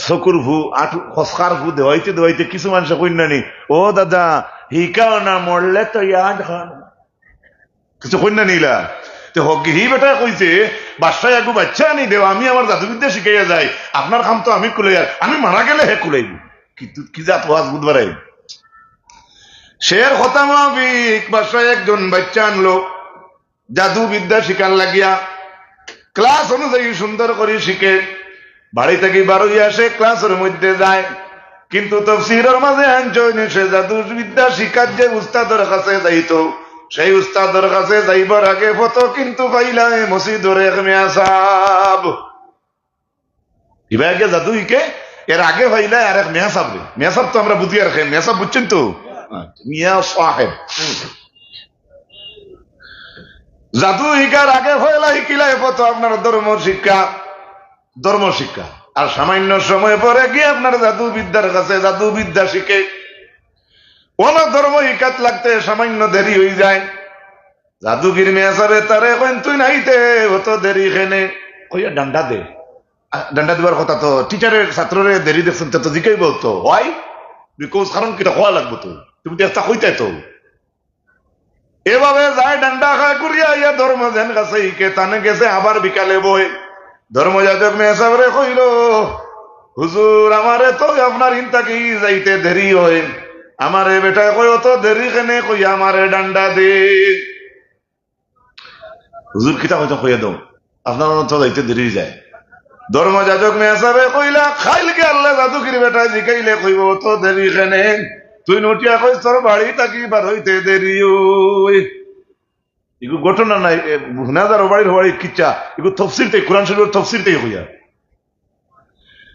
চকুর ফু, আটু খসকার ফু দেওয়াইতে দেওয়াইতে কিছু মানষে কইন না নি, "ও দাদা, হিকাও না, মরলে তো ইয়াদ খান।" কিছু কইন না নি ইলা? তে হকগি হি বেটায় কইছে, "বাদশায় আগু বাইচ্চা আনি দেও, আমি আমার জাদুবিদ্যা শিখাইয়া যাই, আপনার কাম তো আমি কুলাইয়ার, আমি মারা গেলে হে কুলাইবো।" কিন্তু কি জাত ওয়াজ বুধবারে? শের কথা মাফিক, বাদশায় একজন বাইচ্চা আনলো, জাদু বিদ্যা শিখার লাগিয়া ক্লাস অনুযায়ী সুন্দর করি শিখে, বাড়ি থাকি বার অইয়া সে ক্লাসর মধ্যে যায়। কিন্তু তফসিরর মাঝে আনছইন, সে জাদু বিদ্যা শিখার যে উস্তাদর কাছে যাইতো, সেই উস্তাদর কাছে যাইবার আগে পথো কিন্তু পাইলায় মসজিদর এক মেয়াসাব। ইবা আগে জাদু হিকে, এর আগে পাইলায় আরেক মেয়াসাবরে। মেয়াসাব তো আমরা বুঝি আর কে, মেয়াসাব বুঝছইন তো? মিয়া সাহেব। জাদু হিকার আগে পয়লা হিকিলায় পথো আপনার ধর্ম শিক্ষা, ধর্ম শিক্ষা। আর সামান্য সময় পরে গিয়া আপনার জাদু বিদ্যার কাছে জাদু বিদ্যা শিখে। অনো ধর্ম হিকাত লাগতে সামান্য দেরি অইযায়। জাদুগির মেয়াসাবে তারে কইন, "তুইন আইতে অত দেরি কেনে?" কইয়া ডান্ডা দে। আ, ডান্ডা দিবার কথা তো, টিচারে ছাত্ররে দেরি দেখছইন তো, তো জিকাইবো তো, "Why?" Because কারণ কিতা কওয়া লাগবো তো, তুমি তো একটা কইতায় তো। এভাবে যায় ডান্ডা খায় ঘুরিয়া আইয়া ধর্ম যেন কাছে হিকে, তানে গেছে আবার বিকালে বয়। ধর্মযাজক মেয়াসাবরে কইলো, "হুজুর, আমারে তো আপনার ইন থাকি যাইতে দেরি অয়, আমারে বেটায় কয় অত দেরি কেনে কইয়া আমারে ডান্ডা দে।" হুজুর কিতা কইতা কইয়া দেও, আপনার তো যাইতে দেরি যায়। ধর্মযাজক মেয়াসাবে কইলা, "কাইলকে আল্লাহ জাদুগির বেটায় জিকাইলে কইবো অত দেরি কেনে, তুইন উঠিয়া কইস তোর বাড়ি থাকি বার অইতে দেরি অয়।" ইগু ঘটনা নায়, এ, হুনা যার ও বাড়ির ও বাড়ির কিচ্ছা, ইগু তফসির থাকি, কোরআন শরীফর তফসির থাকি কইয়া।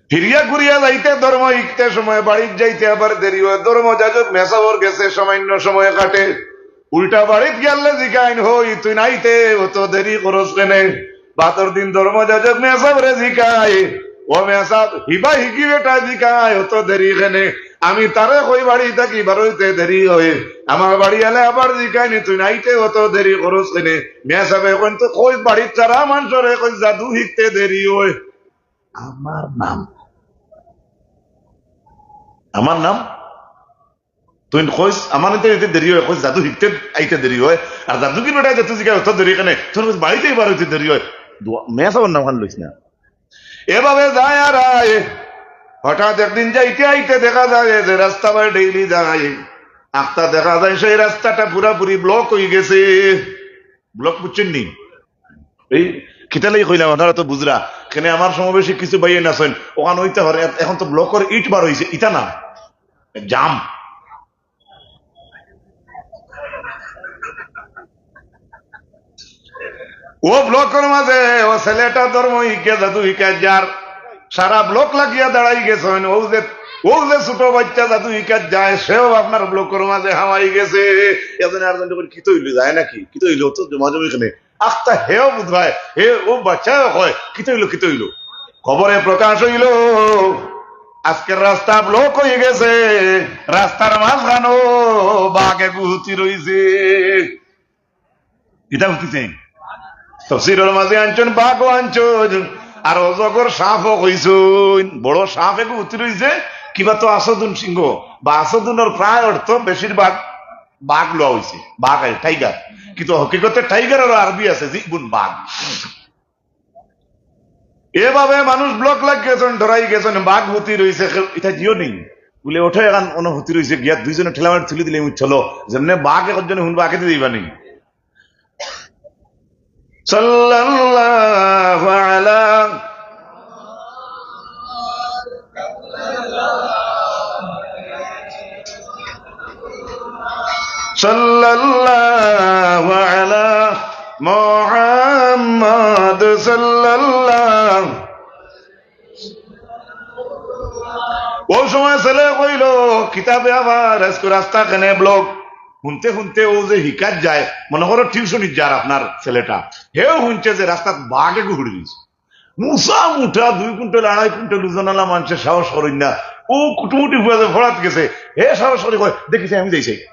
ফিরিয়া ঘুরিয়া যাইতে ধর্ম হিকতে সময় বাড়িত যাইতে আবার দেরি অয়। ধর্মযাজক মেয়াসাবর গেছে সামান্য সময় কাটে। উল্টা বাড়িত গিয়ালে জিকাইন, "হই, তুইন আইতে অত দেরি করস কেনে?" বাদর দিন ধর্মযাজক মেয়াসাবরে জিকায়, "ও মেয়াসাব, হিবা হিকি বেটায় জিকায়, অত দেরি কেনে?" আমি তারে কই বাড়ি থাকি বার অইতে দেরি অয়। আমার বাড়ি আইলে আবার জিকাইন, "তুইন আইতে অত দেরি করস কেনে?" মেয়াসাবে কইন, "তো কই বাড়িত সারা মানষরে কই জাদু হিকতে দেরি অয়।" আমার নাম, আমার নাম। তুইন কইস, আমার ইতে ইতে দেরি অয়, কইস জাদু হিকতে আইতে দেরি অয়। আর জাদুগির বেটায় যেতে জিকায়, "অত দেরি কেনে?" তুইন কইস বাড়িত বার অইতে দেরি অয়। দোয়া, মেয়াসাবর নাম খান লইস না। এভাবে যায় আর আয়। হঠাৎ একদিন যাইতে আইতে দেখা যায় যে রাস্তা বায় ডেইলি যায়, আখতা দেখা যায় সেই রাস্তাটা পুরাপুরি ব্লক অইগেছে। ব্লক বুঝছইন নি? এই কিতালাই কইলাম, আপনারা তো বুঝরা। কেনে আমার সমাবেশে কিছু ভাইয়াইন আছইন, অখান অইতে পারে, এ-, এখন তো ব্লকর ইট বার অইছে, ইতা না, জাম। ও ব্লকর মাঝে ও ছেলেটা ধর্ম হিকে জাদু হিকাত যার, সারা ব্লক লাগিয়া দাঁড়াই গেছইন। ও যে, ও যে ছোট বাইচ্চা জাদু হিকাত যায়, সেও আপনার ব্লকর মাঝে হামাই গেছে। এজন্য আর জন কইন, "কিতা অইলো, যায় নাকি? কিতা অইলো?" তো জমাজমি কেনে। আখতা হেও বুঝবায়, হে ও বাচ্চাও কয়, "কিতা অইলো, কিতা অইলো?" খবরে প্রকাশ অইলো, আজকের রাস্তা ব্লক অইগেছে, রাস্তার মাঝখানো বাঘ এগু হুতি রইছে। ইটা হুতিছে। তফসিরর মাঝে আনছইন, বাঘও আনছইন, আর অজগর সাপও কইছইন। বড় সাপ এগু হুতি রইছে, কিবা তো আসদুন সিংহ, বা আসদুনর প্রায় অর্থ বেশিরভাগ বাঘ লওয়া অইছে, বাঘ আর টাইগার। কিন্তু হকিকতে টাইগারর আরবি আছে, জিবুন বাঘ। এভাবে মানুষ ব্লক লাগি গেছইন, ডরাই গেছইন, বাঘ হুতি রইছে, কেউ ইতা জিও নি। বুলে, "ওঠো, এখান অনো হুতি রইছে, গিয়া দুইজনে ঠেলা মারি তুলি দিলে, উঠলো।" যেমনে বাঘ একজনে হুনবা, আগে দিবা নি। সাল্লাল্লাহু আলা সাল্লাল্লাহু আলা মুহাম্মদ সাল্লাল্লাহু। ও সময় ছেলে কইলো, "কিতাবে আবার আজকে রাস্তা কেনে ব্লক?" হুনতে হুনতে ও যে হিকাত যায়, মনে করো টিউশনিত যার আপনার ছেলেটা, হেও হুনছে যে রাস্তাত বাঘ এগু হুতি রইছে। মুসা মুটা দুই কুইন্টাল, আড়াই কুইন্টাল ওজনআলা মানষে সাহস করইন না। ও কুটুমুটি ফুয়া যে ফড়াত গেছে, হে সাহস করি কয়, "দেখিছে, আমি যাইছি।"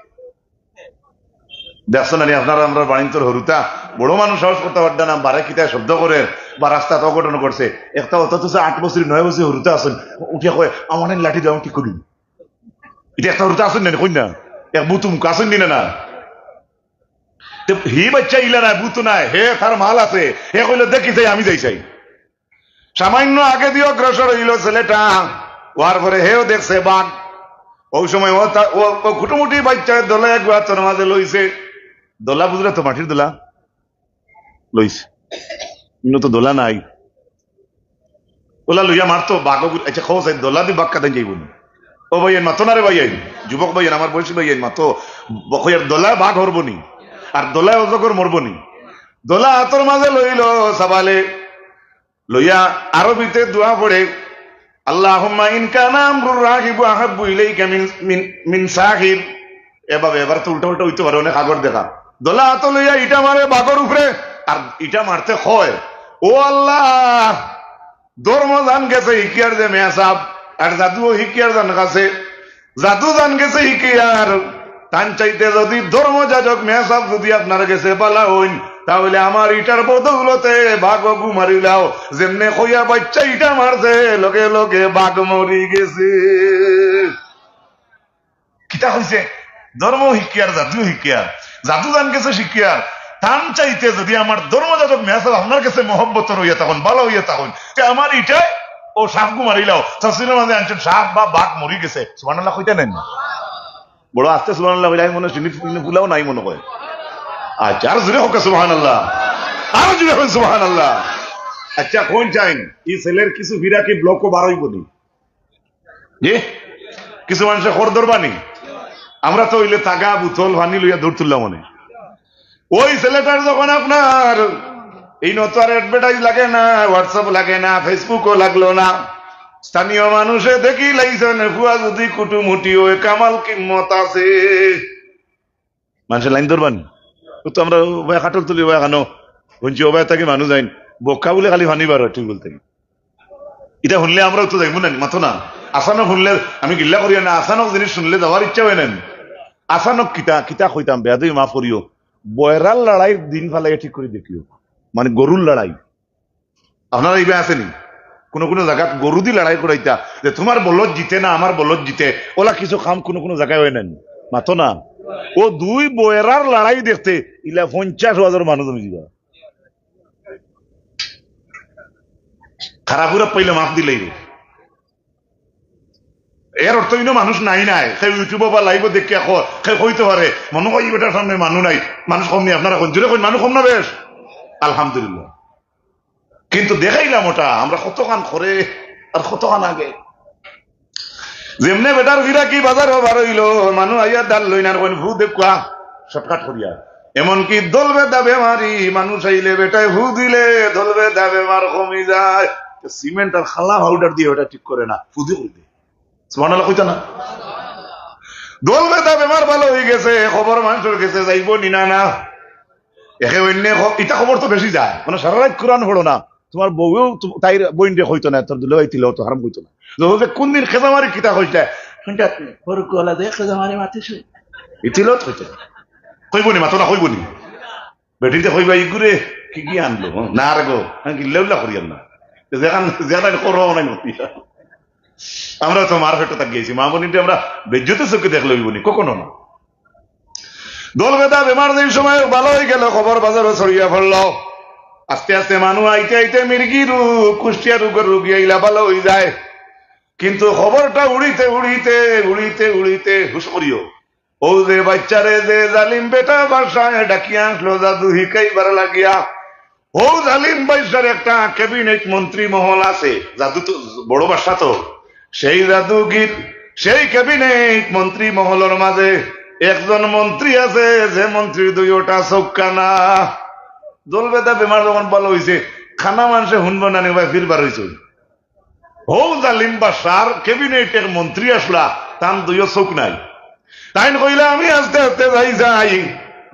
দেখছো না নি আপনারা, আমরার বাড়িন্তর হুরুতা, বড় মানুষ সাহস করতা পারতা না, বারে কিতা শব্দ করের বা রাস্তাত অঘটন করছে। একটা অত তো আট বছর, নয় বছর হুরুতা আছইন, উঠিয়া কয়, "আমার লাঠি দেও, আমি ঠিক করি।" ইটা একটা হুরুতা আছইন না নি, কইন না? এক বুতুম আছইন নি না, না? তে হি বাইচ্চা ইলা নায়, বুতু নায়, হে তার মাল আছে, হে কইলো, "দেখি চাই, আমি যাই চাই।" সামান্য আগেদি অগ্রসর অইলো ছেলেটা, অওয়ার পরে হেও দেখছে বাঘ। অউ সময় অউ তা-, অউ, অউ কুটুমুটি বাইচ্চায় দোলা এগুয়া আতর মাঝে লইছে। দোলা বুঝরা তো, মাটির দোলা লইছে, ইনো তো দোলা নাই। অলা লইয়া মারতো বাঘ। আচ্ছা, কও চাই, দোলা দি বাঘ কাদাইন যাইবো নি? ও ভাইয়াইন, মাতো না রে ভাইয়াইন, যুবক ভাইয়াইন, আমার বয়সী ভাইয়াইন, মাতো। বকইয়ার দোলায় বাঘ হরবো নি, আর দোলায় অজগর মরবো নি। দোলা আতর মাঝে লইলো সাবালে, লইয়া আরবিতে দোয়া পড়ে, "আল্লাহুম্মা ইন কানা আমরুর রাগিবু আহাব্বু ইলাইকা মিন, মিন, মিন সাগির।" এভাবে এবার তো উল্টা উল্টা অইতো পারে, অনেক আগর দেখা। দোলা আতো লইয়া ইটা মারে বাঘর উপরে, আর ইটা মারতে কয়, "ও আল্লাহ, ধর্ম জান গেছে হিকিয়ার যে মেয়া সাব, আর জাদুও হিকিয়ার জান গেছে, জাদু জান গেছে হিকিয়ার, তান চাইতে যদি ধর্ম যাজক মেয়া সাব যদি আপনার গেছে বালা অইন, তাহলে আমার ইটার বদৌলতে বাঘ অগু মারিলাও।" যেমনে কইয়া বাইচ্চা ইটা মারছে, লগে লগে বাঘ মরি গেছে। কিতা কইছে? ধর্ম হিকিয়ার, জাদু হিকিয়ার, জাদু জান গেছে শিকিয়ার, তান চাইতে যদি আমার ধর্ম যাজক মেয়া সাব আপনার গেছে মহব্বত অইয়া থাকইন, বালা অইয়া থাকইন, তে আমার ইটায় অউ সাপগু মারিলাও। তফসিরর মাঝে আনছইন, সাপ বা বাঘ মরি গেছে। সুবহানাল্লাহ কইতা নায় নি? বড় আস্তে সুবহানাল্লাহ কইলে আমি মনে হয় চিনি ফুলাও নাই মনে হয়। আচ্ছা, আর জোরে কউক্কা সুবহানাল্লাহ, আর জোরে কউক্কা সুবহানাল্লাহ। আচ্ছা, কইন চাইন, ই ছেলের কিছু ফিরাকি ব্লকও বার অইবো নি? জি? কিছু মানষে খর ধরবা নি? আমরা তো অইলে তাগা, বুতল, পানি লইয়া দৌড় তুললাম অনে। ওই ছেলেটার যখন আপনার ইনো তো আর advertise লাগে না, WhatsApp লাগে না, Facebook-ও লাগলো না, স্থানীয় মানুষে দেখি লাইছইন, ফুয়া যদি কুটুমুটি অয়, কামাল কিম্মত আছে। মানষে লাইন ধরবা নি? ও তো আমরা ওবায় কাঠলতলি ওবায় কানো, হুনছি ওবায় থাকি মানুষ আইন, বক্কা বুলে খালি পানি বার অয়, ঠিক বলতে। ইটা হুনলে আমরাও তো যাইমু না নি, মাতো না। আচানক হুনলে, আমি গিল্লা করিয়ার না, আচানক জিনিস হুনলে যাওয়ার ইচ্ছা অয় না নি। আচানক কিতা, কিতা কইতাম, বেয়াদবি মাফ করিও। বয়রার লড়াইর দিন ফালাইয়া ঠিক করি দেখিও, মানে গরুর লড়াই। আপনারা ইবা আছে নি? কুনু কুনু জাগাত গরু দি লড়াই করাইতা, যে তুমার বলদ জিতে না, আমার বলদ জিতে, অলা কিছু কাম কুনু কুনু জাগায় অয় না নি, মাতো না। ও দুই বয়রার লড়াই দেখতে ইলা পঞ্চাশ হাজার মানুষ জমি যিবা। খারাপ উরা পাইলে মাফ দিলাইবো। এর অর্থ ইনো মানুষ নাই নাই। কেউ YouTube-ও বা live-ও দেখিয়া ক-, কেউ কইতো পারে, "মনো অয় ই বেটার সামনে মানুষ নাই, মানুষ কম নি।" আপনারা কইন, জোরে কইন, মানুষ কম না বেশ? আলহামদুলিল্লাহ। কিন্তু দেখাইলাম ওটা, আমরা কতখান করে আর কতখান আগে। যেমনে বেটার ফিরাকি বাজারো বার অইলো, মানুষ আইয়া দাল লইন আর কইন, "ফু দেউক্কা", shortcut করিয়া। এমনকি দল বেদা বেমারি মানুষ আইলে বেটায় ফু দিলে দল বেদা বেমার কমি যায়। তো সিমেন্ট আর খালা পাউডার দিয়া ওটা ঠিক করে না, ফু দি করি দে। সুবহানাল্লাহ কইতা না? দল বেদা বেমার ভালা অই গেছে, খবর মানষর গেছে যাইবো নি না, না? একে অইন্যে খ-, ইতা খবর তো বেশি যায়। মানে সারা রাইত কোরআন পড়ো না, তুমার বউয়েও তু-, তাইর বইনরে কইতো না, তোর দুলাভাই তিলাওয়াত হারাম কইতো না। যখন যে কুন দিন খেজামারি কিতা কইছলা, হুনতা তুমি, বড় গলা দে খেজামারি মাতিছো। ই তিলাওয়াত কইতো না। কইবো নি, মাতো না, কইবো নি? বেটিন্তে কইবা, "ইগুরে কি কি আনলো?" হ্যাঁ, না রে গো, আমি গিল্লা উল্লা করিয়ার না। যেখান, যেখান করো নাই মতি। আমরা তো মার পেটো থাকি গেছি, মা বইনরে আমরা বেইজ্জতির চউখে দেখলে অইবো নি, কখনো না। দল বেদা বেমার যেই সময় ভালা অই গেলো, খবর বাজারো ছড়িয়া পড়লো। আস্তে আস্তে মানুষ আইতে আইতে মির্গি রোগ, কুষ্টিয়া রোগর রুগী আইলা ভালা অই যায়। কিন্তু খবরটা উড়িতে উড়িতে, উড়িতে উড়িতে, হুশ করিও, অউ যে বাইচ্চারে যে জালিম বেটা বাদশায় ডাকিয়া আনলো জাদু হিকাইবার লাগিয়া, অউ জালিম বাইচ্চার একটা cabinet মন্ত্রী মহল আছে, জাদু তো বড় বাদশা তো, সেই জাদুগির, সেই cabinet মন্ত্রী মহলর মাঝে একজন মন্ত্রী আছে, যে মন্ত্রীর দুইওটা চউখ কানা। দল বেদা বেমার যখন ভালা অইছে, কানা মানষে হুনবো না নি, ভাই, ফিরবার অইছে। হউ জালিম বাদশার cabinet-এর মন্ত্রী আছলা, তান দুইও চউখ নাই। তাইন কইলা, "আমি আস্তে আস্তে যাই যাই,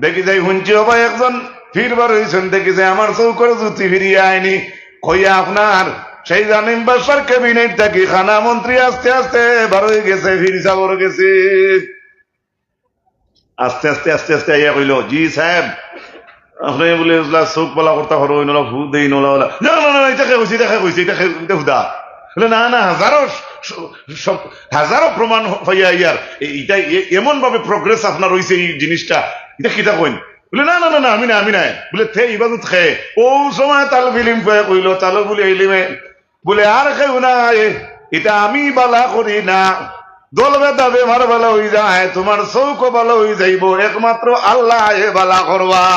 দেখি যাই হুনছি ওবা একজন ফিরবার অইছইন, দেখি যাই আমার চউখর জুতি ফিরিয়া আইনি।" কইয়া আপনার সেই জালিম বাদশার cabinet থাকি কানা মন্ত্রী আস্তে আস্তে বার অই গেছে, ফির সাবর গেছে। আস্তে আস্তে আস্তে আস্তে আইয়া কইল, "জি সাহেব, আপনে বুলে ইলা চউখ বালা করতা পারইন, ইলা ফু দেইন, ইলা, ইলা।" "না, না, না, না, ইটা কে কইছে, ইটা কে কইছে, ইটা কে, ইটা হুদা।" বুলে, "না, না, হাজারো স-, স-, হাজারো প্রমাণ পাইয়া ইয়ার, এ-, ইটা এ-, এমন ভাবে progress আপনার অইছে ই জিনিসটা, ইটা কিতা কইন?" বুলে, "না, না, না, না, আমি নায়, আমি নায়।" বুলে, "তে ইবাদত কে?" অউ সময় তালব ইলিম কইয়া কইল, তালবুল ইলিমে বুলে, "আর কেউ নায়, ইটা আমি বালা করি না। দল বেদা বেমার বালা অই যায়, তুমার চউখও বালা অই যাইবো, একমাত্র আল্লায় বালা করবা।"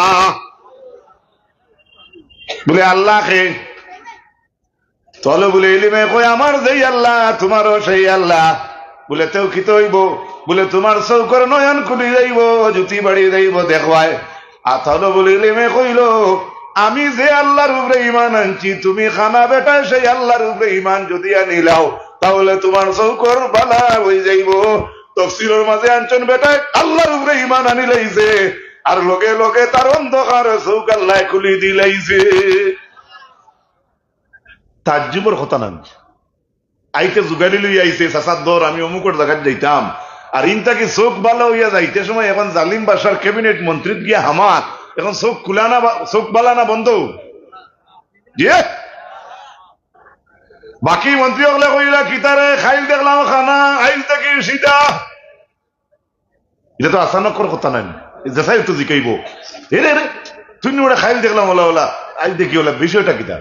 বুলে, "আল্লা কে?" তালবুল ইলিমে কয়, "আমার যেই আল্লা, তুমারও সেই আল্লা।" বুলে, "তেউ কিতা অইবো?" বুলে, "তুমার চউখর নয়ন খুলি যাইবো, জুতি বাড়ি যাইবো, দেখবায়।" আর তালবুল ইলিমে কইল, "আমি যে আল্লার উপরে ইমান আনছি, তুমি কানা বেটায় সেই আল্লার উপরে ইমান যুদি আনিলাও, তাহলে তুমার চউখর বালা অই যাইবো।" তফসিরর মাঝে আনছইন, বেটায় আল্লার উপরে ইমান আনিলাইছে, আর লগে লগে তার অন্ধকার চউখ আল্লায় খুলি দিলাইছে। তাজ্জুবর কথা নানি? আইতে জুগাড়ি লইয়া আইছে, "চাচার দর, আমি অমুকর জাগাত যাইতাম।" আর ইন থাকি চউখ বালা অইয়া যাইতে সময় এখন জালিম বাদশার cabinet মন্ত্রীত গিয়া হামার, এখন চউখ খুলা না বা-, চউখ বালা না বন্ধ? জি? বাকি মন্ত্রী অকলে কইলা, "কিতারে, কাইল দেখলাম কানা, আইজ থাকি সিধা।" ইটা তো আচানকর কথা নায়, যেসাই তো জিকাইবো, "এরে, এরে, তুই নি ওটা কাইল দেখলাম ওলা ওলা, আইজ দেখি ওলা, বিষয়টা কিতা?"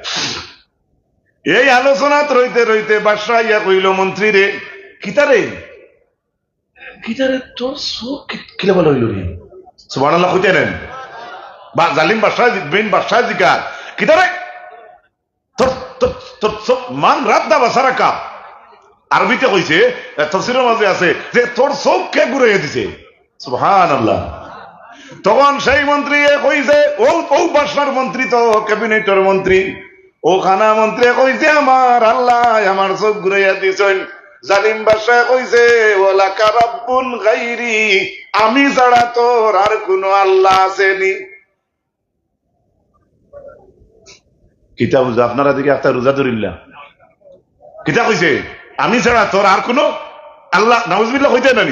এই আলোচনাত রইতে রইতে বাদশা আইয়া কইল, "মন্ত্রী রে, কিতারে, কিতারে তোর চউখ কি-, কিলা বালা অইল রে?" সুবহানাল্লাহ কইতা নানি? বা জালিম বাদশা, বেইন বাদশা জিকার, "কিতারে?" তোর, তোর, তোর চউখ, "মান রাদ্দা বাসারাকা।" আরবিতে কইছে, এ, তফসিরর মাঝে আছে যে, "তোর চউখ কে ঘুরাইয়া দিছে?" সুবহানাল্লাহ। তখন সেই মন্ত্রীয়ে কইছে, অউ, অউ বাদশার মন্ত্রী তো, cabinetর মন্ত্রী, অউ কানা মন্ত্রীয়ে কইছে, "আমার আল্লায় আমার চউখ ঘুরাইয়া দিছইন।" জালিম বাদশায় কইছে, "ওয়ালাকা রাব্বুন গাইরি, আমি ছাড়া তোর আর কুনু আল্লা আছে নি?" কিতা বুঝা? আপনারা দেখি একটা রোজা ধরিল্লা। কিতা কইছে? "আমি ছাড়া তোর আর কুনু আল্লা।" নাউজুবিল্লাহ কইতা নানি?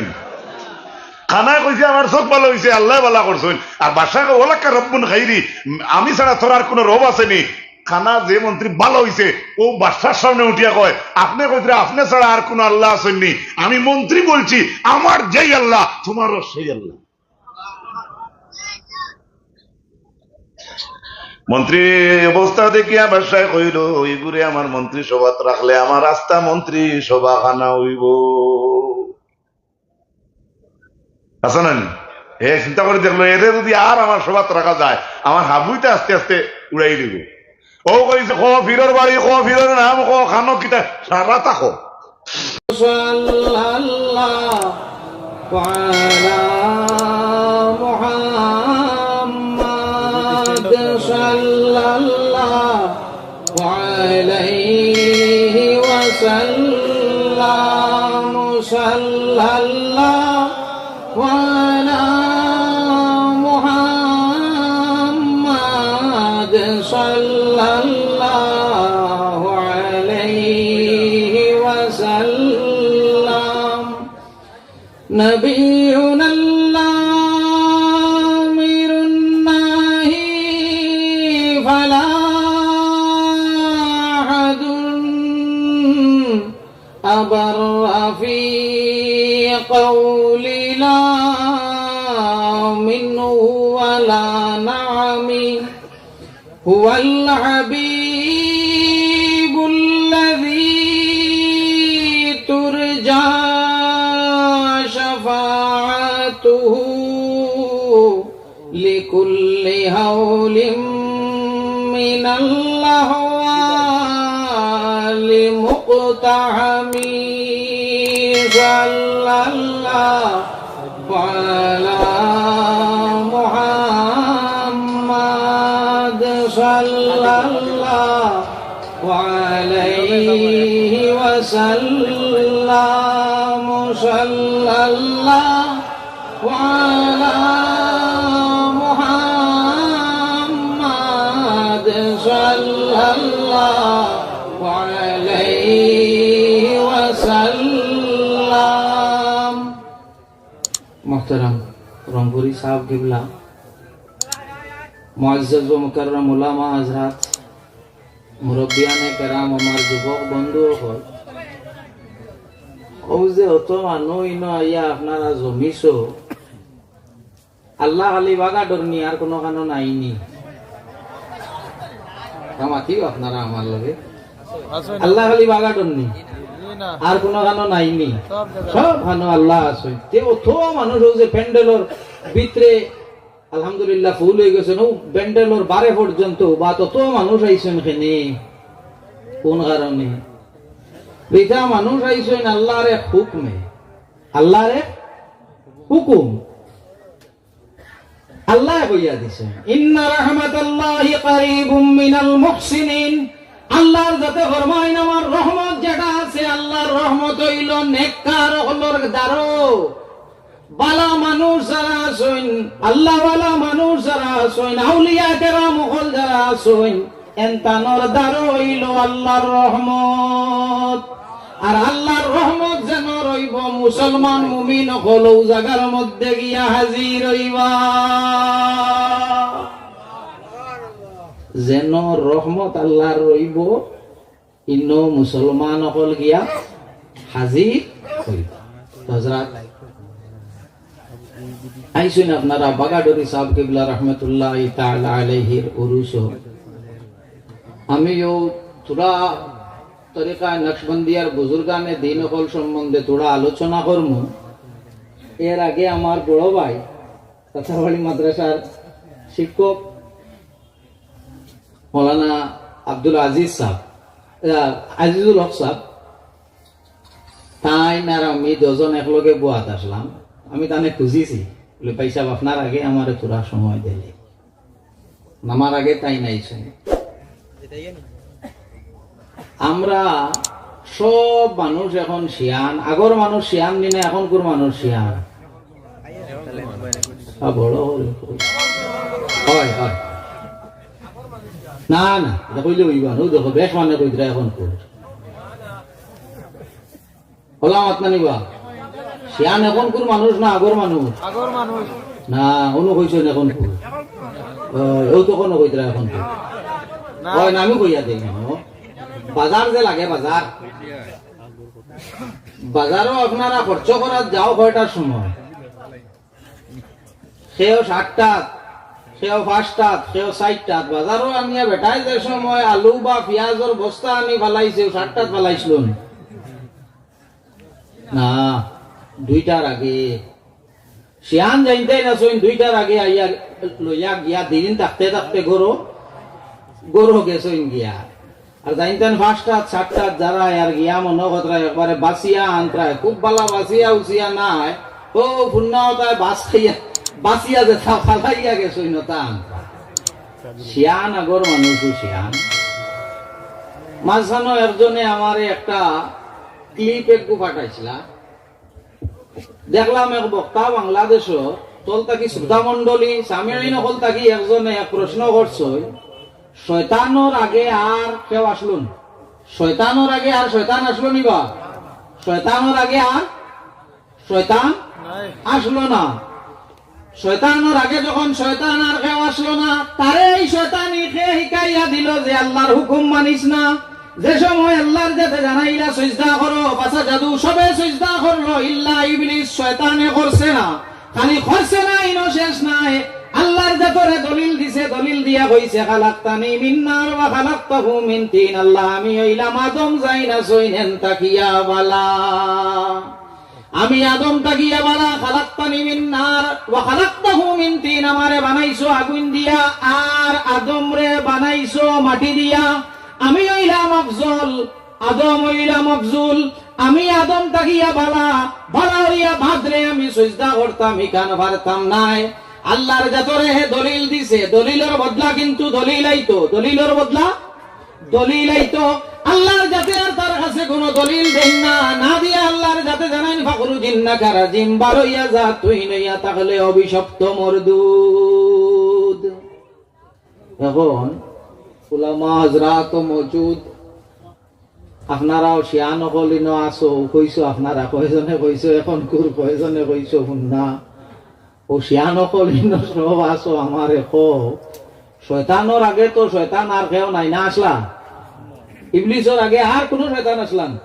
কানায় কইছে, "আমার চউখ বালা অইছে, আল্লায় বালা করছইন।" আর বাদশায় কয়, "ওয়ালাকা রাব্বুন গাইরি, আমি ছাড়া তোর আর কুনু রব আছে নি?" কানা যে মন্ত্রী বালা অইছে, অউ বাদশার সামনে উঠিয়া কয়, "আপনে কইতরা আপনে ছাড়া আর কুনু আল্লা আছইন নি, আমি মন্ত্রী বলছি, আমার যেই আল্লা, তুমারও সেই আল্লা।" মন্ত্রী অবস্থা দেখিয়া বাদশায় কইল, "ইগুরে আমার মন্ত্রী সভাত রাখলে আমার আস্তা মন্ত্রী সভা কানা অইবো।" আছে না নি? হে চিন্তা করি দেখলো, "এরে যুদি আর আমার সভাত রাখা যায়, আমার হাবুইতে আস্তে আস্তে উড়াই দিবো।" অউ কইছে, "ক পীরর বাড়ি, ক পীরর নাম, ক খানো কিতা, সারাতা ক।" صلى الله على محمد، صلى الله عليه وسلم، صلى الله على محمد، صلى الله عليه وسلم. نبينا الآمر الناهي فلا أحد أبر في قول لا منه ولا نعم. هو الحبيب الذي ترجى شفاعته لكل هول من الأهوال مقتحم. صلى الله على محمد، صلى الله عليه وسلم، صلى الله وعلى محمد، صلى الله عليه وسلم. محترم পুরি সাহেব কিবলা, মুআজ্জাজ ও মুকাররম উলামা হযরত, মুরব্বিয়ানে কেরাম, আমার যুবক বন্ধু অকল, অউ যে অত মানুষ ইনো আইয়া আপনারা জমিছো, আল্লাহ খালি বাগা ডরনি, আর কুনু কানো নাইনি। তা মাতিও আপনারা আমার লগে। আল্লাহ খালি বাগা ডরনি, আর কুনু কানো নাইনি। সব কানো আল্লাহ আছে। তে অত মানুষ অউ যে প্যান্ডেলর ভিতরে আলহামদুলিল্লাহ ফুল অইগেছে, অউ প্যান্ডেলর বারে পর্যন্ত বা অত মানুষ আইছইন কেনে, কুন কারণে? ইতা মানুষ আইছইন আল্লাহর এক হুকুমে, আল্লাহর এক হুকুম। আল্লায় কইয়া দিছইন, "ইন্না রাহমাতাল্লাহি কারীবুম মিনাল মুহসিনিন।" আল্লাহর যাতে ফরমাইন, আমার রহমত যেটা আছে, আল্লাহর রহমত অইলো নেককার অকলর দ্বারো। বালা মানুষ যারা আছইন, আল্লাহওয়ালা মানুষ যারা আছইন, আউলিয়া কেরাম অকল যারা আছইন, এন তানর দ্বারো অইলো আল্লাহর রহমত। আর আল্লাহর রহমত যেন রইবো, মুসলমান মুমিন অকল অউ জাগার মধ্যে গিয়া হাজির অইবা। যেন রহমত আল্লাহর রইবো, ইনো মুসলমান অকল গিয়া হাজির অইবা। তো হযরত, আইছইন আপনারা বাগাডুরি সাহেব কিবলা রহমতুল্লাহি তাআলা আলাইহির উরুসো। আমি অউ থুড়া তরিকায়ে নকশবন্দিয়ার বুজুর্গানে দিন অকল সম্বন্ধে থুড়া আলোচনা করমু। এর আগে আমার বড় ভাই তাতারবাড়ি মাদ্রাসার শিক্ষক মৌলানা আব্দুল আজিজ সাহেব, আহ, আজিজুল হক সাহেব, তাইন আর আমি দুইজন একলগে বওয়াত আছলাম। আমি তানে খুঁজিছি, বলে, "ভাই সাহেব, আপনার আগে আমারে থুড়া সময় দিলে।" আমার আগে তাইন আইছইন। আমরা সব মানুষ এখন শিয়ান, আগর মানুষ শিয়ান নি না, এখনকুর মানুষ শিয়ান। আ, বড় হল। অয়, অয়। না, না, ইটা কইলে অইবা না। অউ দেখো, বেশ মানে কইতরা এখনকুর। অলা মাত না নি বা? শিয়ান এখনকুর মানুষ না আগর মানুষ? আগর মানুষ। না, অনো কইছইন এখনকুর। অয়, অউ তো কুনু কইতরা এখনকুর। না। অয়, না, আমি কইয়া দেই না, অ। বাজার যে লাগে, বাজার। বাজারো আপনারা খরচ করাত যাও কয়টার সময়? কেউ সাতটাত, কেউ পাঁচটাত, কেউ চাইরটাত। বাজারো আনিয়া বেটায় যে সময় আলু বা পিয়াজর বস্তা আনি ফালাইছে, অউ সাতটাত ফালাইছলো নি? না, দুইটার আগে। শিয়ান যাইনতাইন আছইন, দুইটার আগে আইয়া লইয়া গিয়া দিন থাকতে থাকতে ঘরো, ঘরো গেছইন গিয়া। আর যাইনতাইন পাঁচটাত, সাতটাত যারা আর গিয়া মনো করতরা একবারে বাছিয়া আনতরা, খুব বালা বাছিয়া উছিয়া নায়, অউ ফুন্না অতায় বাছিয়া, বাছিয়া যেতা ফালাইয়া গেছইন অতা আনতরা। শিয়ান আগর মানুষ অউ শিয়ান। মাঝখানো একজনে আমারে একটা clip একগু পাঠাইছলা। দেখলাম এক বক্তা বাংলাদেশর, তল থাকি শ্রোতা মণ্ডলী, সামিঈন অকল থাকি একজনে এক প্রশ্ন করছইন, শয়তানর আগে আর কেউ আছলো নি? শয়তানর আগে আর শয়তান আছলো নি বা? শয়তানর আগে আর শয়তান নাই। আছলো না। শয়তানর আগে যখন শয়তান আর কেউ আছলো না, তারে এই শয়তানি কে হিকাইয়া দিলো যে আল্লাহর হুকুম মানিস না? যে সময় আল্লাহর যাতে জানাইলা সইজদা করো, ফাসাজাদু, সবে সইজদা করলো, ইল্লা ইবলিস, শয়তানে করছে না। খালি করছে না, ইনো শেষ নায়। আল্লাহর যাতরে দলিল দিছে, দলিল দিয়া কইছে, "খালাকতানি মিন নার ওয়া খালাকতাহু মিন তিন।" আল্লাহ, আমি অইলাম আদম যাইন আছইন এন থাকিয়া বালা। আমি আদম থাকিয়া বালা, খালাকতানি মিন নার ওয়া খালাকতাহু মিন তিন, আমারে বানাইছো আগুইন দিয়া, আর আদমরে বানাইছো মাটি দিয়া। আমি অইলাম আফজল, আদম অইলাম আফজুল। আমি আদম থাকিয়া বালা, বালা অইয়া বাদরে আমি সইজদা করতাম, ইখান পারতাম নায়। আল্লাহর যাতরে হে দলিল দিছে, দলিলর বদলা কিন্তু দলিল আইতো, দলিলর বদলা দলিল আইতো। আল্লাহর যাতে আর তার কাছে কোনো দলিল দেইন না, না দিয়া আল্লাহর যাতে জানাইন, "ফাখরুজ ইন্নাকা রাজিম, বারইয়া যা, তুই নইয়া থাকলে অভিশপ্ত মরদুদ।" এখন উলামা হযরত মওজুদ, আপনারাও শিয়ান অকল ইনো আছো, কইছো আপনারা, কয়জনে কইছো, এখনকুর কয়জনে কইছো, হুন না। ও শিয়ান অকল, ইনো সব আছো, আমারে কও, শয়তানর আগে তো শয়তান আর কেউ নাই না, আছলা? ইবলিসর আগে আর কুনু শয়তান আছলা নি?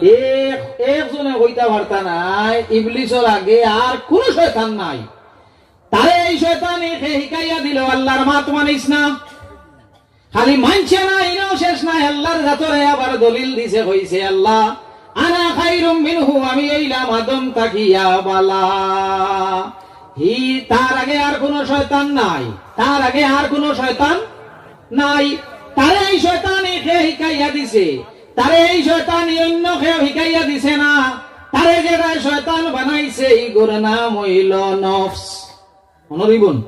এক, একজনে কইতা পারতা নায়, ইবলিসর আগে আর কুনু শয়তান নাই। তারে এই শয়তানে কে হিকাইয়া দিল, আল্লার মাত মানিস না। খালি মানছে না, ইনো শেষ নায়, আল্লার জাতরে আবার দলিল দিছে, কইছে, "আল্লাহ, আনা খাইরুম মিনহু, আমি অইলাম আদম থাকিয়া বালা।" হি, তার আগে আর কুনু শয়তান নাই, তার আগে আর কুনু শয়তান নাই। তারে এই শয়তানে কে হিকাইয়া দিছে, তারে এই শয়তানে অইন্য কেউ হিকাইয়া দিছে না। তারে যেরা শয়তান বানাইছে, ইগুর নাম অইলো নফস। মনো রইবো নি?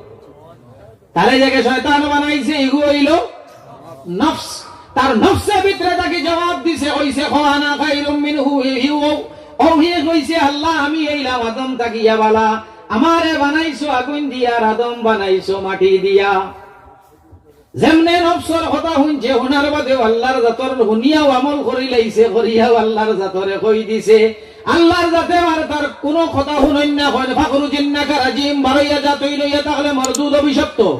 তারে যেগু শয়তান বানাইছে, ইগু অইলো নফস। তার নফসে ভিতরে থাকি জবাব দিছে, কইছে, "কও আনা খাইরুম মিনহু", হি, হি, ও, ও হি কইছে, "আল্লাহ, আমি অইলাম আদম থাকিয়া বালা, আমারে বানাইছো আগুইন দিয়া, আর আদম বানাইছো মাটি দিয়া।" যেমনে নফসর কথা হুনছে, হুনার বাদেও আল্লার জাতর হুনিয়াও আমল করিলাইছে, করিয়াও আল্লার জাতরে কই দিছে। আল্লার জাতে আর তার কুনু কথা হুনইন না, কইন, "ফাখরুজ ইন্নাকা রাজিম, বারইয়া যা, তুই লইয়া থাকলে মরদুদ, অভিশপ্ত।"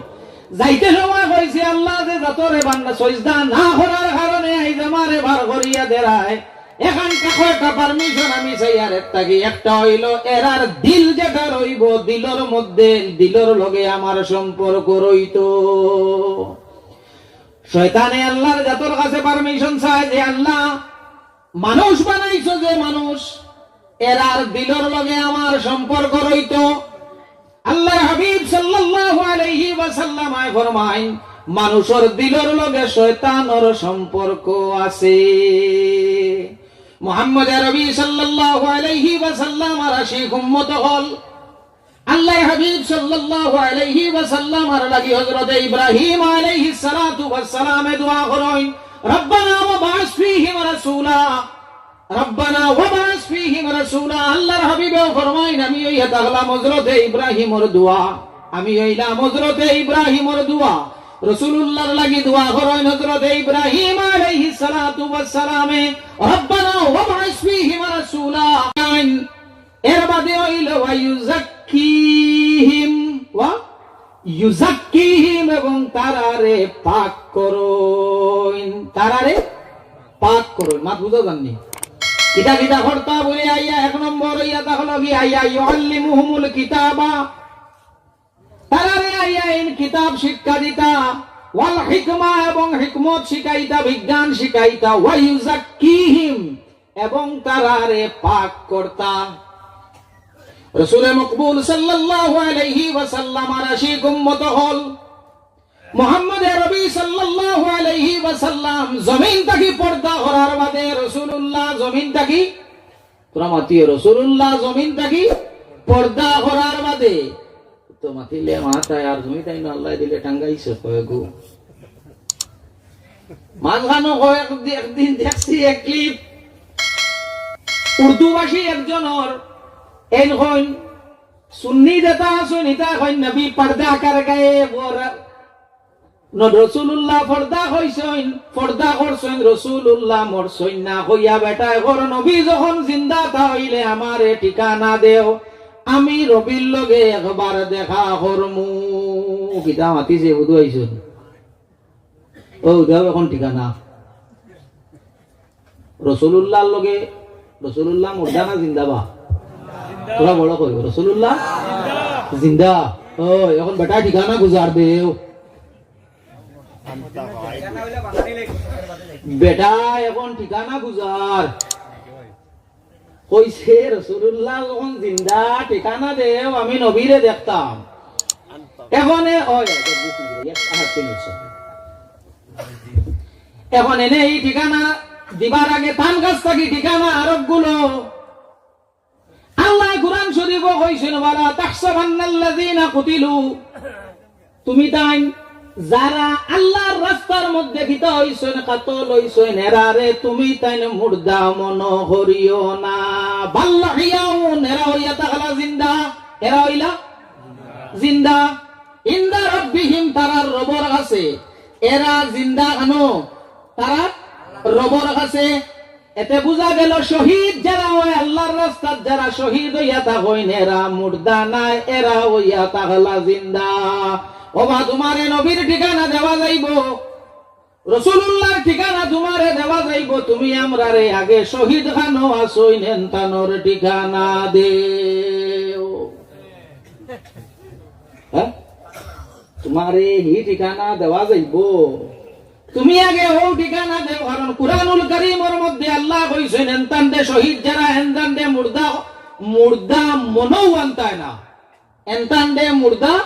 যাইতে সময় কইছে, "আল্লাহ, যে জাতরে বান্দা সইজদা না করার কারণে আইজ আমারে বার করিয়া দেরায়, এখান থাকি একটা permission আমি চাইয়ার এর থাকি। একটা অইলো এরার দিল যেটা রইবো, দিলর মধ্যে, দিলর লগে আমার সম্পর্ক রইতো।" শয়তানে আল্লার জাতর কাছে permission চায় যে, "আল্লাহ, মানুষ বানাইছো যে মানুষ, এরার দিলর লগে আমার সম্পর্ক রইতো।" আল্লার হাবিব সাল্লাল্লাহু আলাইহি ওয়াসাল্লাম আয় ফরমাইন, "মানুষর দিলর লগে শয়তানর সম্পর্ক আছে।" মুহাম্মদ আরবি সাল্লাল্লাহু আলাইহি ওয়াসাল্লাম আর আশিক উম্মত অকল, আল্লার হাবিব সাল্লাল্লাহু আলাইহি ওয়াসাল্লাম আর লাগি হযরতে ইব্রাহিম আলাইহিস সালাতু ওয়াস সালামে দোয়া করইন, "রব্বানা ওয়াবআস ফীহিম রাসূলা, রব্বানা ওয়াবআস ফীহিম রাসূলা।" আল্লার হাবিবেও ফরমাইন, "আমি অইয়া থাকলাম হযরতে ইব্রাহিমর দোয়া, আমি অইলাম হযরতে ইব্রাহিমর দোয়া।" রাসূলুল্লাহর লাগি দোয়া করইন হযরতে ইব্রাহিম আলাইহিস সালাতু ওয়াস সালামে, "রব্বানা ওয়াবআস ফীহিম রাসূলা।" এর বাদে অইলো, "ওয়া ইউজাক্কিহিম, ওয়া ইউজাক্কিহিম, এবং তারারে পাক করইন, তারারে পাক করইন।" মাত বুঝা যার নি? কিতা কিতা করতা বলে আইয়া এক নম্বর অইয়া থাকলো কি, আইয়া ইউআল্লিমুহুমুল কিতাবা, তারারে আইয়া ইন কিতাব শিক্ষা দিতা, ওয়াল হিকমা, এবং হিকমত শিখাইতা, বিজ্ঞান শিখাইতা, ওয়া ইউজাক্কিহিম, এবং তারারে পাক করতা। রসুলে মকবুল সাল্লাল্লাহু আলাইহি ওয়াসাল্লাম আর আশিক উম্মত অকল, মুহাম্মদ আরবি সাল্লাল্লাহু আলাইহি ওয়াসাল্লাম জমিন থাকি পর্দা করার বাদে, রসুলুল্লাহ জমিন থাকি, তোরা মাতিও, রসুলুল্লাহ জমিন থাকি পর্দা করার বাদে, তো মাতিলে মাতায় আর তুমি তাইন আল্লায় দিলে টাঙ্গাইছো কয়গু। মাঝখানো কয়েক দি-, একদিন দেখছি এক clip, উর্দুভাষী একজনর, এইন কইন, সুন্নি যেতা আছইন, ইতা কইন, "নবী পর্দা কর গয়ে, ও র-, ন-, রসুলুল্লাহ পর্দা কইছইন, পর্দা করছইন, রসুলুল্লাহ মরছইন না," কইয়া বেটায় কর, "নবী যখন জিন্দা তা অইলে আমারে ঠিকানা দেও, আমি নবীর লগে একবার দেখা করমু।" কিতা মাতিছে, বুধু আইছইন? ও, দেও এখন ঠিকানা। রসুলুল্লাহর লগে, রসুলুল্লাহ মুর্দা না জিন্দা বা? তোরা বড় কইও, রসুলুল্লাহ জিন্দা। ও, এখন বেটা ঠিকানা গুজার দেও। বেটা এখন ঠিকানা গুজার। কইছে, "রসুলুল্লাহ যখন জিন্দা, ঠিকানা দেও, আমি নবীরে দেখতাম।" এখন এ-, ওই, ওই, ওই, বিসমিল্লাহ, এক, আহার তিন বছর। এখন এনে এই ঠিকানা দিবার আগে তান কাছ থাকি ঠিকানা আরোপগুলো আল্লায় কুরআন শরীফো কইছইন, "ওয়ালা তাহসাবান্নাল্লাযীনা কুতিলু।" তুমি তাইন যারা আল্লার রাস্তার মধ্যে কিতা অইছইন, কাতল অইছইন, এরারে তুমি তাইন মুর্দা মনো করিও না। বাল আহইয়াউন, এরা অইয়া থাকলা জিন্দা, এরা অইলা জিন্দা। ইনদা রাব্বিহিম, তারার রবর কাছে। এরা জিন্দা কেনে? তারার রবর কাছে। এতে বুঝা গেল, শহীদ যারা অয়, আল্লাহর রাস্তাত যারা শহীদ অইয়া থাকইন, এরা মুর্দা নায়, এরা অইয়া থাকলা জিন্দা। ওবা, তুমারে নবীর ঠিকানা দেওয়া যাইবো, রাসুলুল্লাহর ঠিকানা তুমারে দেওয়া যাইবো, তুমি আমরারে আগে শহীদ খানো আছইন এনতানর ঠিকানা দেও। হ্যাঁ? তুমারে হি ঠিকানা দেওয়া যাইবো, তুমি আগে অউ ঠিকানা দেও, কারণ কুরআনুল কারীমর মধ্যে আল্লায় কইছইন, এনতানরে শহীদ যারা, এনতানরে মুর্দা, মুর্দা মনো আনতায় না। এনতানরে মুর্দা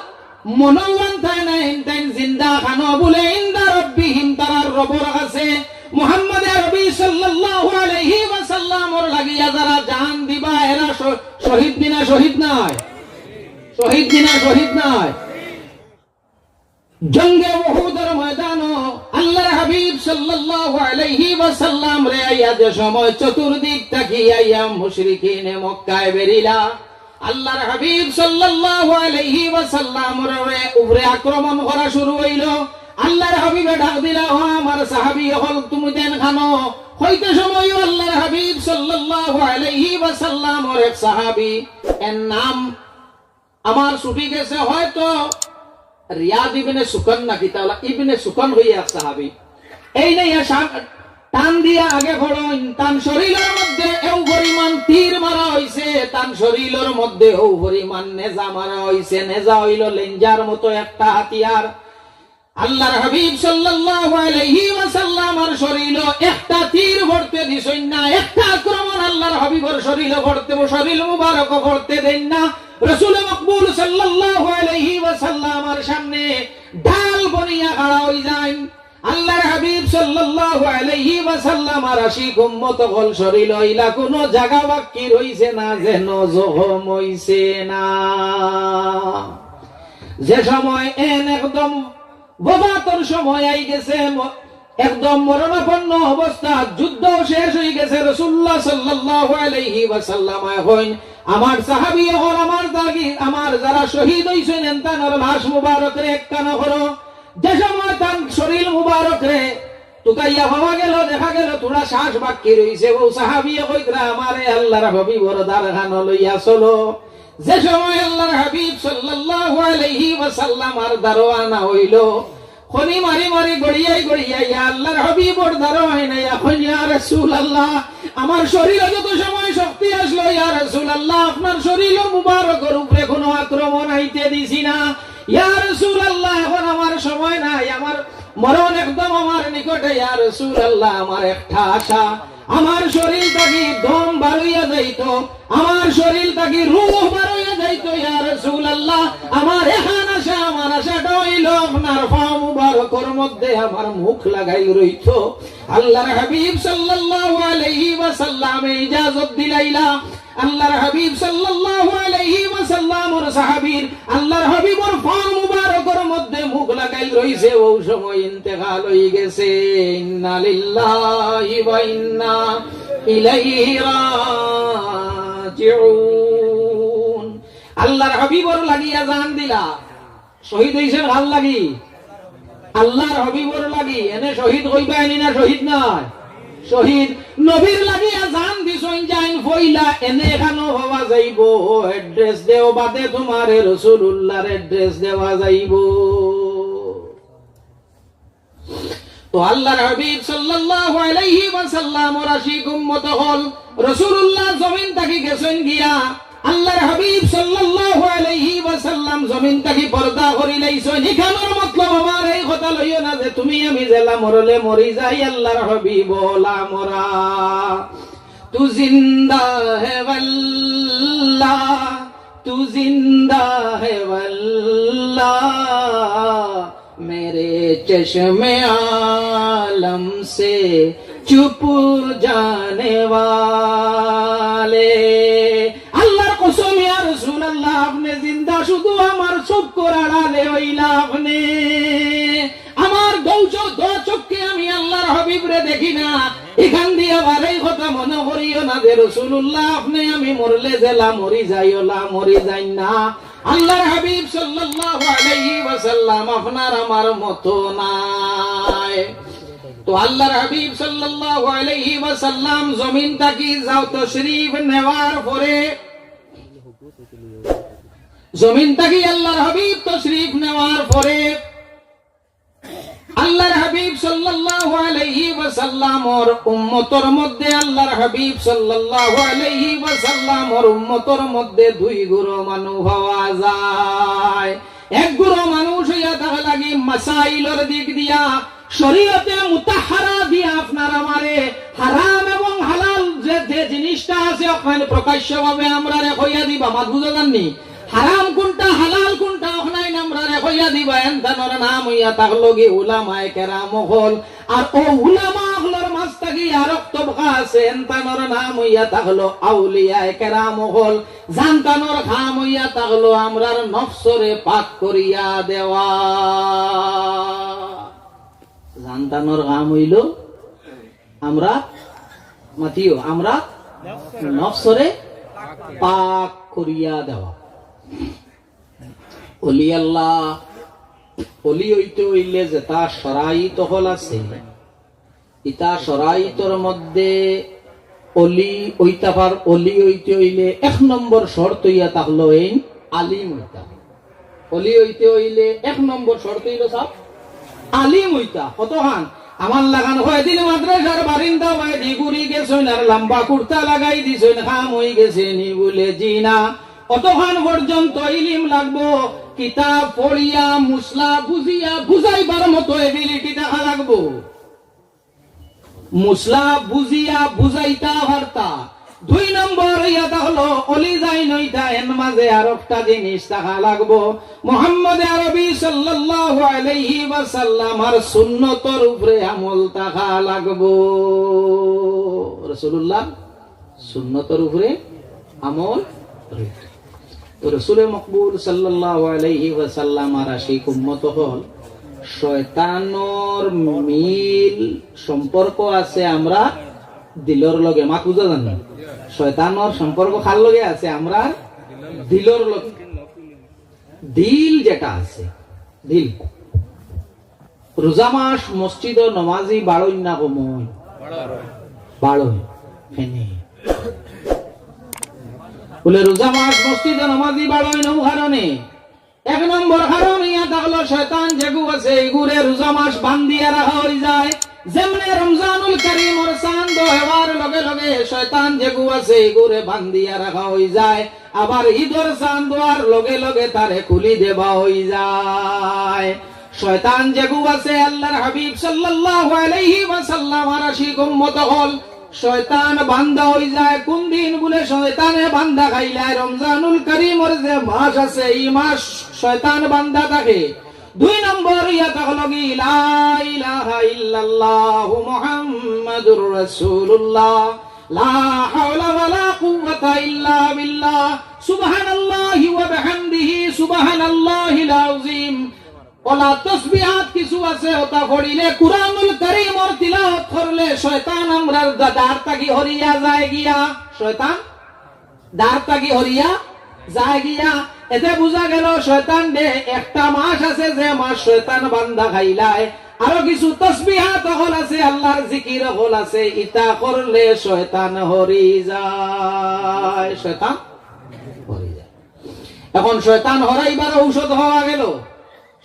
মনো আনতায় না, এনতাইন জিন্দা খানো বুলে, ইনদা রাব্বিহিম, তারার রবর কাছে। মুহাম্মদ আরবি সাল্লাল্লাহু আলাইহি ওয়াসাল্লামর লাগিয়া যারা জান দিবা, এরা শ-, শহীদ নি না শহীদ নায়? শহীদ নি না শহীদ নায়? জঙ্গে উহুদর ময়দানো আল্লাহর হাবিব সাল্লাল্লাহু আলাইহি ওয়াসাল্লামরে আইয়া যে সময় চতুর্দিক থাকি আইয়া মুশরিকিনে মক্কায় বেরিলা, আল্লাহর হাবিব সাল্লাল্লাহু আলাইহি ওয়াসাল্লামর উপরে আক্রমণ করা শুরু অইলো। আল্লাহর হাবিবে ডাক দিলা, "ও আমার সাহাবী অকল, তুমি দেন খানো?" কইতে সময়ও আল্লাহর হাবিব সাল্লাল্লাহু আলাইহি ওয়াসাল্লামর এক সাহাবী, এর নাম আমার ছুটি গেছে, হয়তো রিয়াদ ইবনে সুকান নাকি, তাহলে ইবনে সুকান অইয়া এক সাহাবী। এইন আইয়া টান দিয়া আগে পড়ইন, তান শরীলর মধ্যে এউ পরিমাণ তীর মারা অইছে, তান শরীলর মধ্যে অউ পরিমাণ নেজা মারা অইছে। নেজা অইলো লেঞ্জার মতো একটা হাতিয়ার। আল্লাহর হাবিব সাল্লাল্লাহু আলাইহি ওয়াসাল্লামর শরীলো একটা তীর পড়তে দিছইন না, একটা আক্রমণ আল্লাহর হাবিবর শরীলো পড়তে, শরীল মুবারকো পড়তে দেইন না। রাসুল মকবুল সাল্লাল্লাহু আলাইহি ওয়াসাল্লামর সামনে ঢাল বনিয়া খাড়া অইযাইন। আল্লাহর হাবিব সাল্লাল্লাহু আলাইহি ওয়াসাল্লামর আশিক উম্মত অকল, শরীলো ইলা কুনু জাগা বাক্কি রইছে না, যেন জখম অইছে না। যে সময় এন একদম ওফাতর সময় আইগেছে, ম-, একদম মরণাপন্ন অবস্থা, যুদ্ধ শেষ অইগেছে। রাসুলুল্লাহ সাল্লাল্লাহু আলাইহি ওয়াসাল্লাম কইন, "আমার সাহাবী অকল, আমার দাগি, আমার যারা শহীদ অইছইন, এনতানর লাশ মুবারকরে একখানো করো।" যে সময় তান শরীল মুবারকরে তুকাইয়া পাওয়া গেলো, দেখা গেলো থুড়া শ্বাস বাক্কি রইছে। অউ সাহাবীয়ে কইতরা, "আমারে আল্লাহর হাবিবর দারখানো লইয়া চলো।" যে সময় আল্লাহর হাবিব সাল্লাল্লাহু আলাইহি ওয়াসাল্লামর দারো আনা অইলো, খনি মারি মারি গড়িয়াই গড়িয়াই ইয়া আল্লাহর হাবিবর দারো আইন আইয়া কইন, "ইয়া রাসুলুল্লাহ, আমার শরীলো যত সময় শক্তি আছলো, ইয়া রাসুলুল্লাহ, আপনার শরীল মুবারকর উপরে কুনু আক্রমণ আইতে দিছি না। ইয়া রাসুলুল্লাহ, এখন আমার সময় নাই, আমার মরণ একদম আমার নিকটে। ইয়া রাসুলুল্লাহ, আমার একটা আশা, আমার শরীল থাকি দম বারইয়া যাইতো, আমার শরীল থাকি রূহ বারইয়া যাইতো, ইয়া রাসুলুল্লাহ। আমার এখান আশা, আমার আশাটা অইলো আপনার পাও মুবারকর মধ্যে আমার মুখ লাগাইল রইতো।" আল্লাহর হাবিব সাল্লাল্লাহু আলাইহি ওয়াসাল্লামে ইজাজত দিলাইলা। আল্লাহর হাবিব সাল্লাল্লাহু আলাইহি ওয়াসাল্লামর সাহাবীর আল্লাহর হাবিবর পাও মুবারকর মধ্যে মুখ লাগাইল রইছে, অউ সময় ইন্তেকাল অইগেছে। ইন্না লিল্লাহি ওয়া ইন্না ইলাইহি রাজিউন। আল্লাহর হাবিবর লাগিয়া জান দিলা, শহীদ অইছইন কার লাগি? আল্লাহর হাবিবর লাগি। এনে শহীদ কইবা এনি না শহীদ নায়? শহীদ। নবীর লাগিয়া জান দিছইন যাইন পয়লা, এনে এখানো পাওয়া যাইবো, address দেও বাদে তুমারে রাসুলুল্লাহর address দেওয়া যাইবো। তো আল্লাহর হাবিব সাল্লাল্লাহু আলাইহি ওয়াসাল্লামর আশিক উম্মত অকল, রাসুলুল্লাহ জমিন থাকি গেছইন গিয়া, আল্লাহর হাবিব সাল্লাল্লাহু আলাইহি ওয়াসাল্লাম জমিন থাকি পর্দা করিলাইছইন। ইখানর মতলব আমার এই কথা লইও না যে তুমি আমি যেলা মরলে মরি যাই, আল্লাহর হাবিব অলা মরা। তু জিন্দা হে ওয়াল্লাহ, তু জিন্দা হে ওয়াল্লাহ, মেরে চশমে আলম সে চুপ জানে ওয়ালে। আল্লাহর কসম, ইয়া রাসুলুল্লাহ, আপনে জিন্দা, শুধু আমার চক্ষুর আড়ালে অইলা আপনে। আমার দু চো-, দু চক্ষে আমি আল্লাহর হাবিবরে দেখি না। ইখান দিয়া আবার এই কথা মনো করিও না যে রাসুলুল্লাহ, আপনে আমি মরলে যেলা মরি যাই, অলা মরি যাইন না। আল্লাহর হাবিব সাল্লাল্লাহু আলাইহি ওয়াসাল্লাম আপনার আমার মতো নায়। তো আল্লাহর হাবিব সাল্লাল্লাহু আলাইহি ওয়াসাল্লাম জমিন থাকি যাও তশরিফ নেওয়ার পরে, জমিন থাকি আল্লাহর হাবিব তশরিফ নেওয়ার পরে আল্লাহর হাবিব সাল্লাল্লাহু আলাইহি ওয়াসাল্লামর উম্মতর মধ্যে, আল্লাহর হাবিব সাল্লাল্লাহু আলাইহি ওয়াসাল্লামর উম্মতর মধ্যে দুই গুরু মানুষ পাওয়া যায়। এক গুরু মানুষ অইয়া থাকা লাগি মাসাইলর দিক দিয়া শরীয়তে মুতাহহারা দিয়া আপনার আমারে হারাম এবং হালাল যে, যে জিনিসটা আছে, অখান প্রকাশ্যভাবে আমরারে কইয়া দিবা, মাত বুঝা যার নি? হারাম কুনটা, হালাল কুনটা, অখান আমরারে কইয়া দিবা, এনতানর নাম অইয়া থাকলো গি উলামায়ে কেরাম অকল। আর অউ উলামা অকলর মাঝ থাকি আরক তবকা আছে, এনতানর নাম অইয়া থাকলো আউলিয়ায়ে কেরাম অকল। যেনতানর কাম অইয়া থাকলো আমরার নফসরে পাক করিয়া দেওয়া। যেনতানর কাম অইলো আমরা মাতিও, আমরা নফসরে পাক করিয়া দেওয়া। অলি আল্লাহ, অলি অইতে অইলে যেতা শরাইত অকল আছে, ইতা শরাইতর মধ্যে অলি অইতা পার, অলি অইতে অইলে এক নম্বর শর্ত অইয়া থাকলো এইন আলিম অইতা। অলি অইতে অইলে এক নম্বর শর্ত অইলো সাব আলিম অইতা। কতখান? আমার লাখান কয়দিন মাদ্রাসার বারিন্দা বায়দি ঘুরি গেছইন আর লম্বা কুর্তা লাগাই দিছইন, কাম অই গেছে নি? বুলে, জি না। অতখান পর্যন্ত ইলিম লাগবো, কিতাব পড়িয়া, মুসলা বুঝিয়া, বুঝাইবার মতো ability থাকা লাগবো। মুসলা বুঝিয়া বুঝাইতা পারতা। দুই নম্বর অইয়া থাকলো অলি যেইন অইতা, এন মাঝে আরকটা জিনিস থাকা লাগবো। মুহাম্মদে আরবি সাল্লাল্লাহু আলাইহি ওয়াসাল্লামর সুন্নতর উপরে আমল থাকা লাগবো। রাসূলুল্লাহর সুন্নতর উপরে আমল। তো রসুলে মকবুল সাল্লাল্লাহু আলাইহি ওয়াসাল্লামর আশিক উম্মত অকল, শয়তানর মিল সম্পর্ক আছে আমরার দিলর লগে। মাত বুঝা যার নি? শয়তানর সম্পর্ক কার লগে আছে? আমরার দিলর লগে। দিল যেটা আছে, দিল। রোজা মাস মসজিদো নমাজি বাড়ইন না কমইন? বাড়ইন। কেনে? বুলে রোজা মাস মসজিদো নমাজি বাড়ইন অউ কারণে। এক নম্বর কারণ অইয়া থাকলো শয়তান যেগু আছে ইগুরে রোজা মাস বান্ধিয়া রাখা অইযায়। যেমনে রমজানুল করিমর চান্দ অওয়ার লগে লগে শয়তান যেগু আছে ইগুরে বান্ধিয়া রাখা অইযায়, আবার ইদর চান্দ অওয়ার লগে লগে তারে খুলি দেওয়া অইযায়। শয়তান যেগু আছে, আল্লাহর হাবিব সাল্লাল্লাহু আলাইহি ওয়াসাল্লামর আশিক উম্মত অকল, শয়তান বান্দা অইযায়। কুন দিন বুলে শয়তানে বান্দা খাইলায়? রমজানুল করিমর যে মাস আছে, ই মাস শয়তান বান্দা থাকে। দুই নম্বর অইয়া থাকলো গি, লা ইলাহা ইল্লাল্লাহু মুহাম্মাদুর রাসূলুল্লাহ, লা হাওলা ওয়ালা কুওয়াতা ইল্লা বিল্লাহ, সুবহানাল্লাহি ওয়া বিহামদিহি, সুবহানাল্লাহিল আযীম। অলা তসবিহাত কিছু আছে, অতা পড়িলে কুরআনুল করিমর তিলাওয়াত করলে শয়তান আমরার দা-, দার থাকি হরিয়া যায় গিয়া। শয়তান দার থাকি হরিয়া যায় গিয়া। এতে বুঝা গেল শয়তানরে একটা মাস আছে যে মাস শয়তান বান্দা খাইলায়। আরো কিছু তসবিহাত অকল আছে, আল্লাহর জিকির অকল আছে, ইতা করলে শয়তান হরি যায়, শয়তান হরি যায়। এখন শয়তান হরাইবার ঔষধ পাওয়া গেল।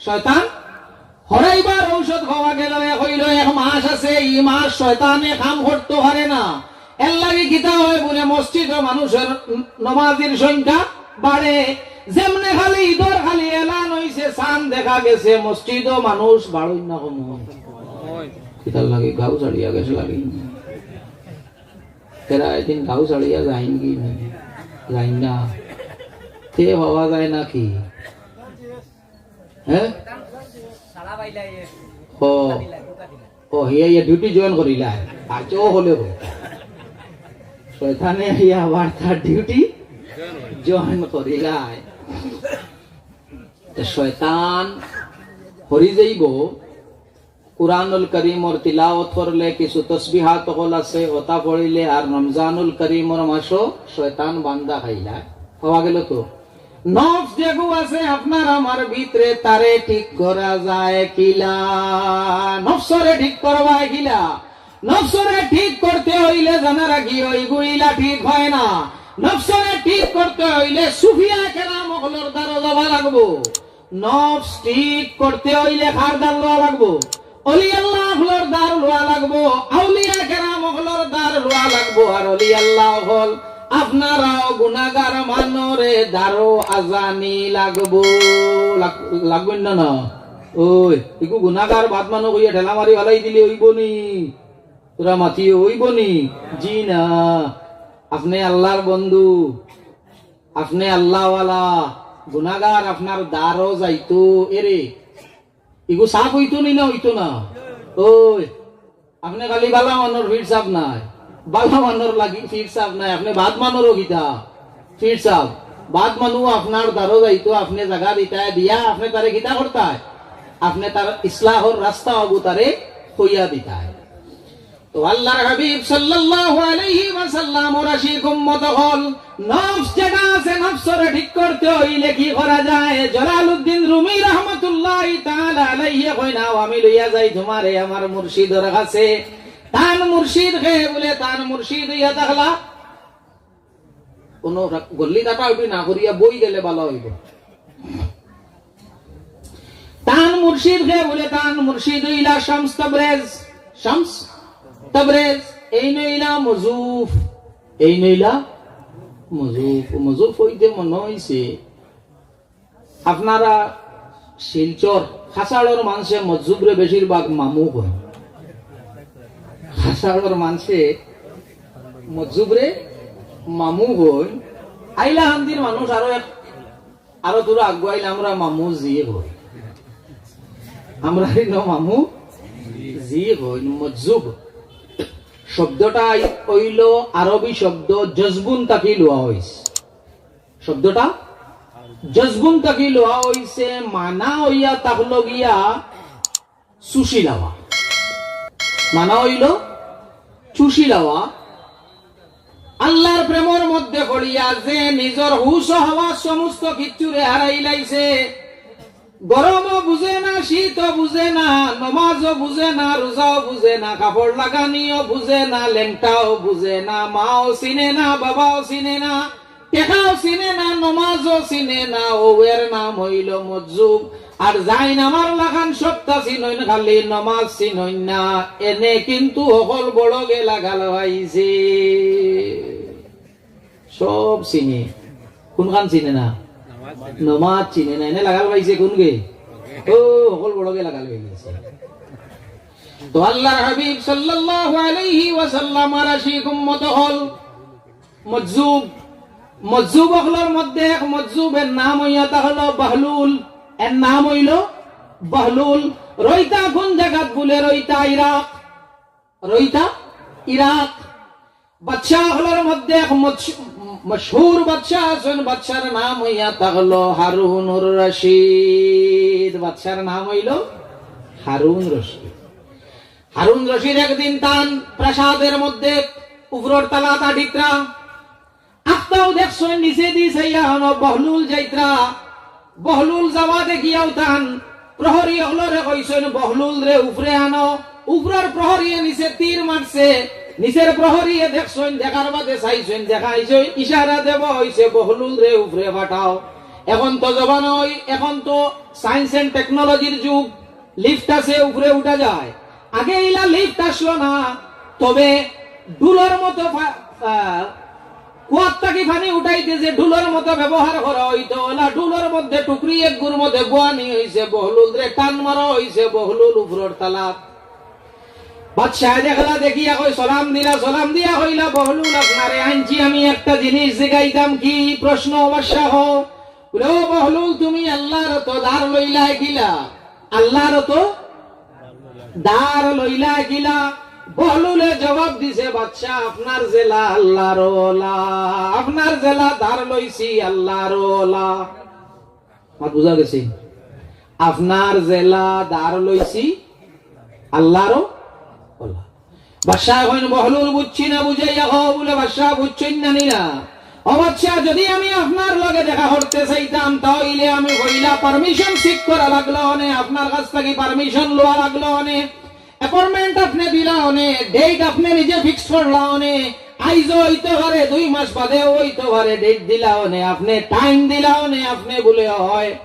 শয়তান হরাইবার ঔষধ পাওয়া গেল। এক অইলো, এক মাস আছে, ই মাস শয়তানে কাম করতো পারে না। এর লাগি কিতা অয় বুলে মসজিদো মানুষর নমাজির সংখ্যা বাড়ে। যেমনে খালি ইদর খালি এলান অইছে, চান দেখা গেছে, মসজিদো মানুষ বাড়ইন না কমইন? কিতার লাগি? গাউ ছাড়িয়া গেছে লাগি। এরা এদিন গাউ ছাড়িয়া যাইন কি না? যাইন না। তে পাওয়া যায় না কি? হ্যাঁ? ও, ও, হিয়া, হিয়া duty join করিলায়। আচ্ছা, ও হলে হোক। শয়তানে হিয়া আবার তার duty join করিলায়। তো শয়তান হরি যাইব, কুরআনুল করিমর তিলাওয়াত করলে কিছু তসবিহাত অকল আছে, অতা পড়িলে আর রমজানুল করিমর মাসো শয়তান বান্দা খাইলা। পাওয়া গেল তো? নফস যেগু আছে আপনার আমার ভিতরে, তারে ঠিক করা যায় কিলা? নফসরে ঠিক করবায় কিলা? নফসরে ঠিক করতে অইলে জানা রাখি, ওইগুইলা ঠিক হয় না। নফসরে ঠিক করতে অইলে সুফিয়া কেরাম অকলর দ্বারো যাওয়া লাগবো। নফস ঠিক করতে অইলে কার দ্বার লওয়া লাগবো? অলি আল্লাহ অকলর দ্বার লওয়া লাগবো, আউলিয়া কেরাম অকলর দ্বার লওয়া লাগবো। আর অলি আল্লাহ অকল, আপনারাও গুনাগার মানরে দ্বারো আজানি লাগবো। লাগ-, লাগবো না, না? ওই, ইগু গুনাগার বাদ মানু কইয়া ঠেলা মারি ফালাই দিলে অইবো নি? তোরা মাতিও, অইবো নি? জি না। আপনে আল্লাহর বন্ধু, আপনে আল্লাহওয়ালা, গুনাগার আপনার দ্বারো যাইতো, এরে, ইগু সাফ অইতো নি না অইতো না? ওই, আপনে খালি বালা মানর ফির সাফ নায়, বালা মানর লাগি ফির সাফ নায়, আপনে বাদ মানরও কিতা ফির সাফ? বাদ মানু আপনার দ্বারো যাইতো, আপনে জাগা দিতায় দিয়া, আপনে তারে কিতা করতায়? আপনে তার ইসলাহর রাস্তা অগু তারে কইয়া দিতায়। তো আল্লাহর হাবিব সাল্লাল্লাহু আলাইহি ওয়াসাল্লামর আশিক উম্মত অকল, নফস যেটা আছে, নফসরে ঠিক করতে অইলে কি করা যায়? জালালউদ্দিন রুমি রহমতুল্লাহি তাআলা আলাইহি কইন, "আও, আমি লইয়া যাই তুমারে আমার মুর্শিদর কাছে।" তান মুর্শিদ কে বুলে, তান মুর্শিদ অইয়া থাকলা। কোনো রা-, গল্লি কাটাকাটি না করিয়া বই গেলে বালা অইবো। তান মুর্শিদ কে বুলে, তান মুর্শিদ অইলা শামস তাবরেজ। শামস তাবরেজ, এইন অইলা মজুফ, এইন অইলা মজুফ। মজুফ অইতে মনো অইছে, আপনারা শিলচর, খাসাড়র মানষে মজুফরে বেশিরভাগ মামু কইন। খাসাড়র মানষে মজুফরে মামু কইন। আইলাকান্দির মানুষ আরো এক, আরো থুড়া আগুয়াইলে আমরা মামু জি কই। আমরা ইনো মামু জি কইন। মজুফ শব্দটা অইলো আরবি শব্দ জজবুন থাকি লওয়া অইছে। শব্দটা জজবুন থাকি লওয়া অইছে, মানা অইয়া থাকলো গিয়া চুষি লাওয়া। মানা অইলো চুষি লাওয়া। আল্লাহর প্রেমর মধ্যে পড়িয়া যে নিজর হুশ ও হাওয়াস সমস্ত কিচ্ছুরে হারাইলাইছে, গরমও বুঝে না, শীতও বুঝে না, নমাজও বুঝে না, রোজাও বুঝে না, কাপড় লাগানিও বুঝে না, লেংটাও বুঝে না, মাও চিনে না, বাবাও চিনে না, টেকাও চিনে না, নমাজও চিনে না, অউ এর নাম অইলো মজুফ। আর যাইন আমার লাখান সবতা চিনইন, খালি নমাজ চিনইন না, এনে কিন্তু হকল বড়গে লাগাল পাইছে। সব চিনে, কুনখান চিনে না? নমাজ চিনে না, এনে লাগাল পাইছে কুনগে? ও, হকল বড়গে লাগাল পাইছে। তো আল্লাহর হাবিব সাল্লাল্লাহু আলাইহি ওয়াসাল্লামর আশিক উম্মত অকল মজুফ, মজুফ অকলর মধ্যে এক মজুফ, এর নাম অইয়া থাকলো বহলুল। এর নাম অইলো বহলুল। রইতা কুন জাগাত বুলে? রইতা ইরাক। রইতা ইরাক। বাদশা অকলর মধ্যে এক মশ-, মশহুর বাদশা আছইন, বাদশার নাম অইয়া থাকলো হারুনুর রশিদ। বাদশার নাম অইলো হারুন রশিদ। হারুন রশিদ একদিন তান প্রাসাদর মধ্যে উপরর তালাত আটিত্রা, আখতাউ দেখছইন নিচেদি চাইয়া অনো বহলুল যাইত্রা। বহলুল যাওয়া দেখিয়াউ তান প্রহরী অকলরে কইছইন, "বহলুলরে উপরে আনো।" উপরর প্রহরীয়ে নিচে তীর মারছে, নিচের প্রহরীয়ে দেখছইন, দেখার বাদে চাইছইন, দেখাইছইন, ইশারা দেওয়া অইছে, "বহলুলরে উপরে পাঠাও।" এখন তো জমানা অই, এখন তো science and technologyর যুগ, lift আছে, উপরে উঠা যায়। আগে ইলা lift আছলো না, তবে ঢুলর মতো ফা-, আহ, কুয়ার থাকি পানি উঠাইতে যে ঢুলর মতো ব্যবহার করা অইতো, অলা ঢুলর মধ্যে টুকরি একগুর মধ্যে বওয়ানি অইছে, বহলুলরে টান মারা অইছে, বহলুল উপরর তালাত। বাদশায় দেখলা দেখিয়া কয়, সালাম দিলা, সালাম দিয়া কইলা, "বহলুল, আপনারে আনছি আমি একটা জিনিস জিগাইতাম।" "কি প্রশ্ন বাদশা?" "হো।" বুলে, "ও বহলুল, তুমি আল্লাহর তো ধার লইলায় কিলা?" আল্লাহর তো ধার লইলা কিলা? বহলুলে জবাব দিছে, "বাদশা, আপনার যেলা আল্লাহর অলা, আপনার যেলা ধার লইছি আল্লাহর অলা।" মাত বুঝা গেছে? "আপনার যেলা ধার লইছি আল্লাহর অলা।" বাদশা কইন, "বহলুল, বুঝছি না, বুঝাইয়া কও।" বুলে, "বাদশা, বুঝছইন না নি না?" ও বাদশা, যদি আমি আপনার লগে দেখা করতে চাইতাম, তাইলে আমি পয়লা পারমিশন সিক করা লাগলো অনে, আপনার কাছ থাকি পারমিশন লওয়া লাগলো অনে, অ্যাপয়েন্টমেন্ট আপনে দিলা অনে, ডেট আপনে নিজে ফিক্স করলা অনে, আইজও অইতে পারে, দুই মাস বাদেও অইতে পারে, ডেট দিলা অনে, আপনে টাইম দিলা অনে, আপনে বুলে অয়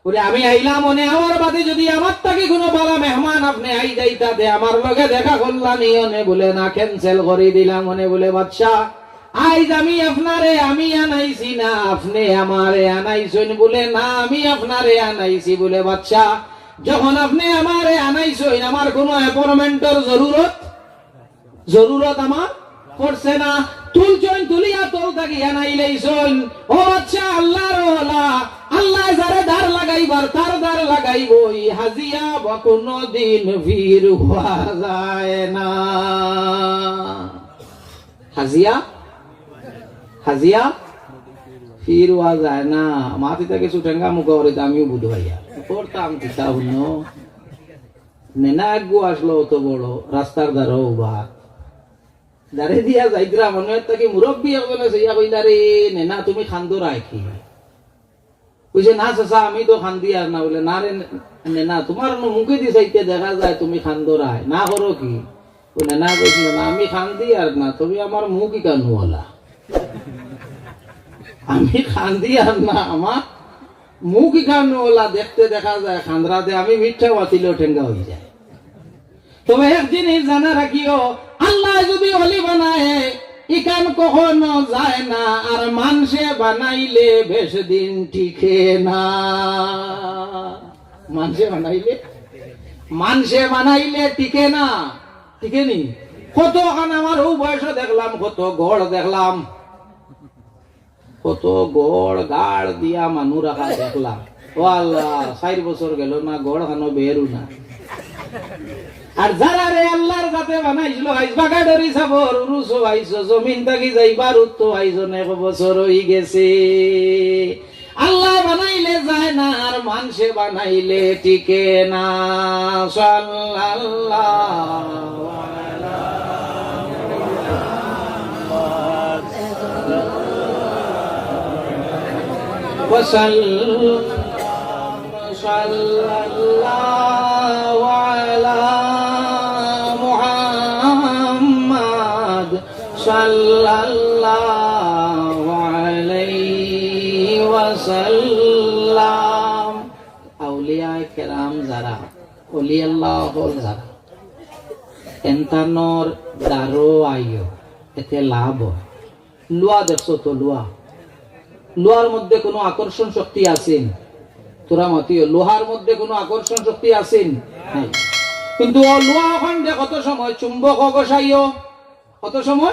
বুলে, আমি আইলাম অনে, আমার বাদে যদি আমার থাকি কুনু বালা মেহমান আপনে আই যাইতা দে, আমার লগে দেখা করলা নি অনে, বুলে, না, ক্যান্সেল করি দিলাম অনে, বুলে, বাদশা, আইজ আমি আপনারে আমি আনাইছি না, আপনে আমারে আনাইছইন, বুলে, না, আমি আপনারে আনাইছি, বুলে, বাদশা, যখন আপনে আমারে আনাইছইন, আমার কুনু অ্যাপয়েন্টমেন্টর জরুরত জরুরত আমার পড়ছে না। তুলছইন, তুলিয়া তল থাকি আনাইলাইছইন। ও বাদশা, আল্লার ওয়ালা, আল্লায় যারে দার লাগাইবার, তার দার লাগাইবই। হাজিয়া বা কুনুদিন ফির অওয়া যায় না। হাজিয়া, হাজিয়া ফির অওয়া যায় না। মাতি থাকি সুটেঙ্গা মুখা করিতে আমিও বুধ ভাইয়া। করতাম কিতা হুনো? নেনা আগ্গু আসলো অত বড়, রাস্তার ধারো উবা। যারে দিয়া যাইতরা, মনে অয় থাকি মুরব্বি একজনে চাইয়া কইলা, "রে নেনা, তুমি কান্দরায় কি?" কইছে, "না চাচা, আমি তো কান্দিয়ার না।" বুলে, "না রে নেনা, তুমার নু মুখেদি চাইতে দেখা যায় তুমি কান্দরায়, না করো কি?" বুলে, "না কইছিল না, আমি কান্দিয়ার না, তবে আমার মুখ ইখান অলা।" আমি কান্দিয়ার না, আমার মুখ ইখান অলা, দেখতে দেখা যায় কান্দরায়, আমি মিঠা বাতিলও টেঙ্গা অই যায়। তবে এক জিনিস জানা রাখিও, আল্লায় যদি অলি বানায়, ইখান কখনো যায় না, আর মানষে বানাইলে বেশ দিন টিকে না। মানষে বানাইলে, মানষে বানাইলে টিকে না, টিকে নি? কতখান আমার অউ বয়সো দেখলাম, কত ঘর দেখলাম, কত ঘর গাড় দিয়া মানু রাখা দেখলাম। ও আল্লাহ, চাইর বছর গেল না, ঘর খানো বেরু না। আর যারারে আল্লার জাতে বানাইছিল, আইজ বাগাডরি সাবর উরুসো আইছো, জমিন থাকি যাইবার উত্তো আইজ অনেক বছর অই গেছে। আল্লায় বানাইলে যায় না, আর মানষে বানাইলে টিকে না। সাল্লাল্লাহু আলা মুহাম্মাদ ওয়া সাল্লাম। সাল্লাল্লাহু আলা মুহাম্মাদ সাল্লাল্লাহু আলাইহি ওয়াসাল্লাম। আউলিয়ায়ে কেরাম যারা, অলি আল্লাহ অকল যারা, এনতানর দারো আইও, এতে লাভ অয়। লুয়া দেখছো তো, লুয়া, লুয়ার মধ্যে কুনু আকর্ষণ শক্তি আছে নি? তোরা মাতিও, লুয়ার মধ্যে কুনু আকর্ষণ শক্তি আছে নি? নাই। কিন্তু অউ লুয়া অখান যে কত সময় চুম্বকো ঘষাইও, কত সময়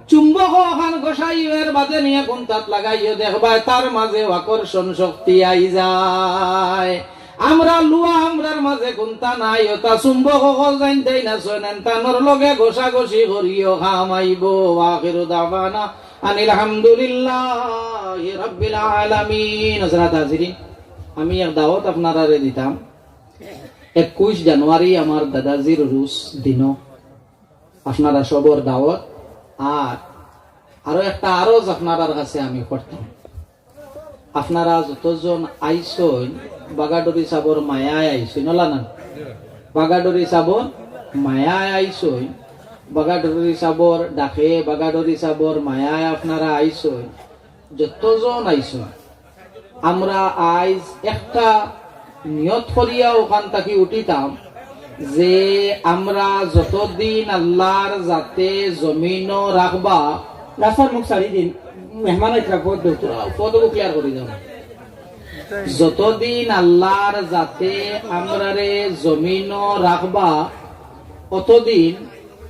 চুম্বকো অখান ঘষাইও, এর বাদে নিয়া কুন্তাত লাগাইও, দেখবায় তার মাঝে আকর্ষণ শক্তি আই যায়। আমরা লুয়া, আমরার মাঝে কুন্তা নাই, অতা চুম্বক অকল জানতায় না, সনেন তানর লগে ঘষাঘষি করিও, কাম আইবো। ওয়া আখিরু দাওয়ানা আনিল হামদুলিল্লাহি রাব্বিল আলামিন। হযরত হাজিরিন, আমি এক দাওয়াত আপনারারে দিতাম। একুইশ জানুয়ারি আমার দাদাজির উরুস দিনো আপনারা সবর দাওয়াত। আর আরো একটা আরজ আপনারার কাছে আমি করতাম, আপনারা যতজন আইছইন, বাগাডরি সাবর মায়ায় আইছইন, অলা না? বাগাডরি সাবর মায়ায় আইছইন, বাগাডরি সাবর ডাকে, বাগাডরি সাবর মায়ায় আপনারা আইছইন, যতজন আইছইন, আমরা আইজ একটা নিয়ত করিয়া অখান থাকি উঠিতাম যে আমরা যতদিন আল্লার জাতে জমিনো রাখবা, রাস্তার মুখ ছাড়ি দিন, মেহমান আইতরা, পথ দেও তো। পথ ক্লিয়ার করি দেও। যতদিন আল্লার জাতে আমরারে জমিনো রাখবা, অতদিন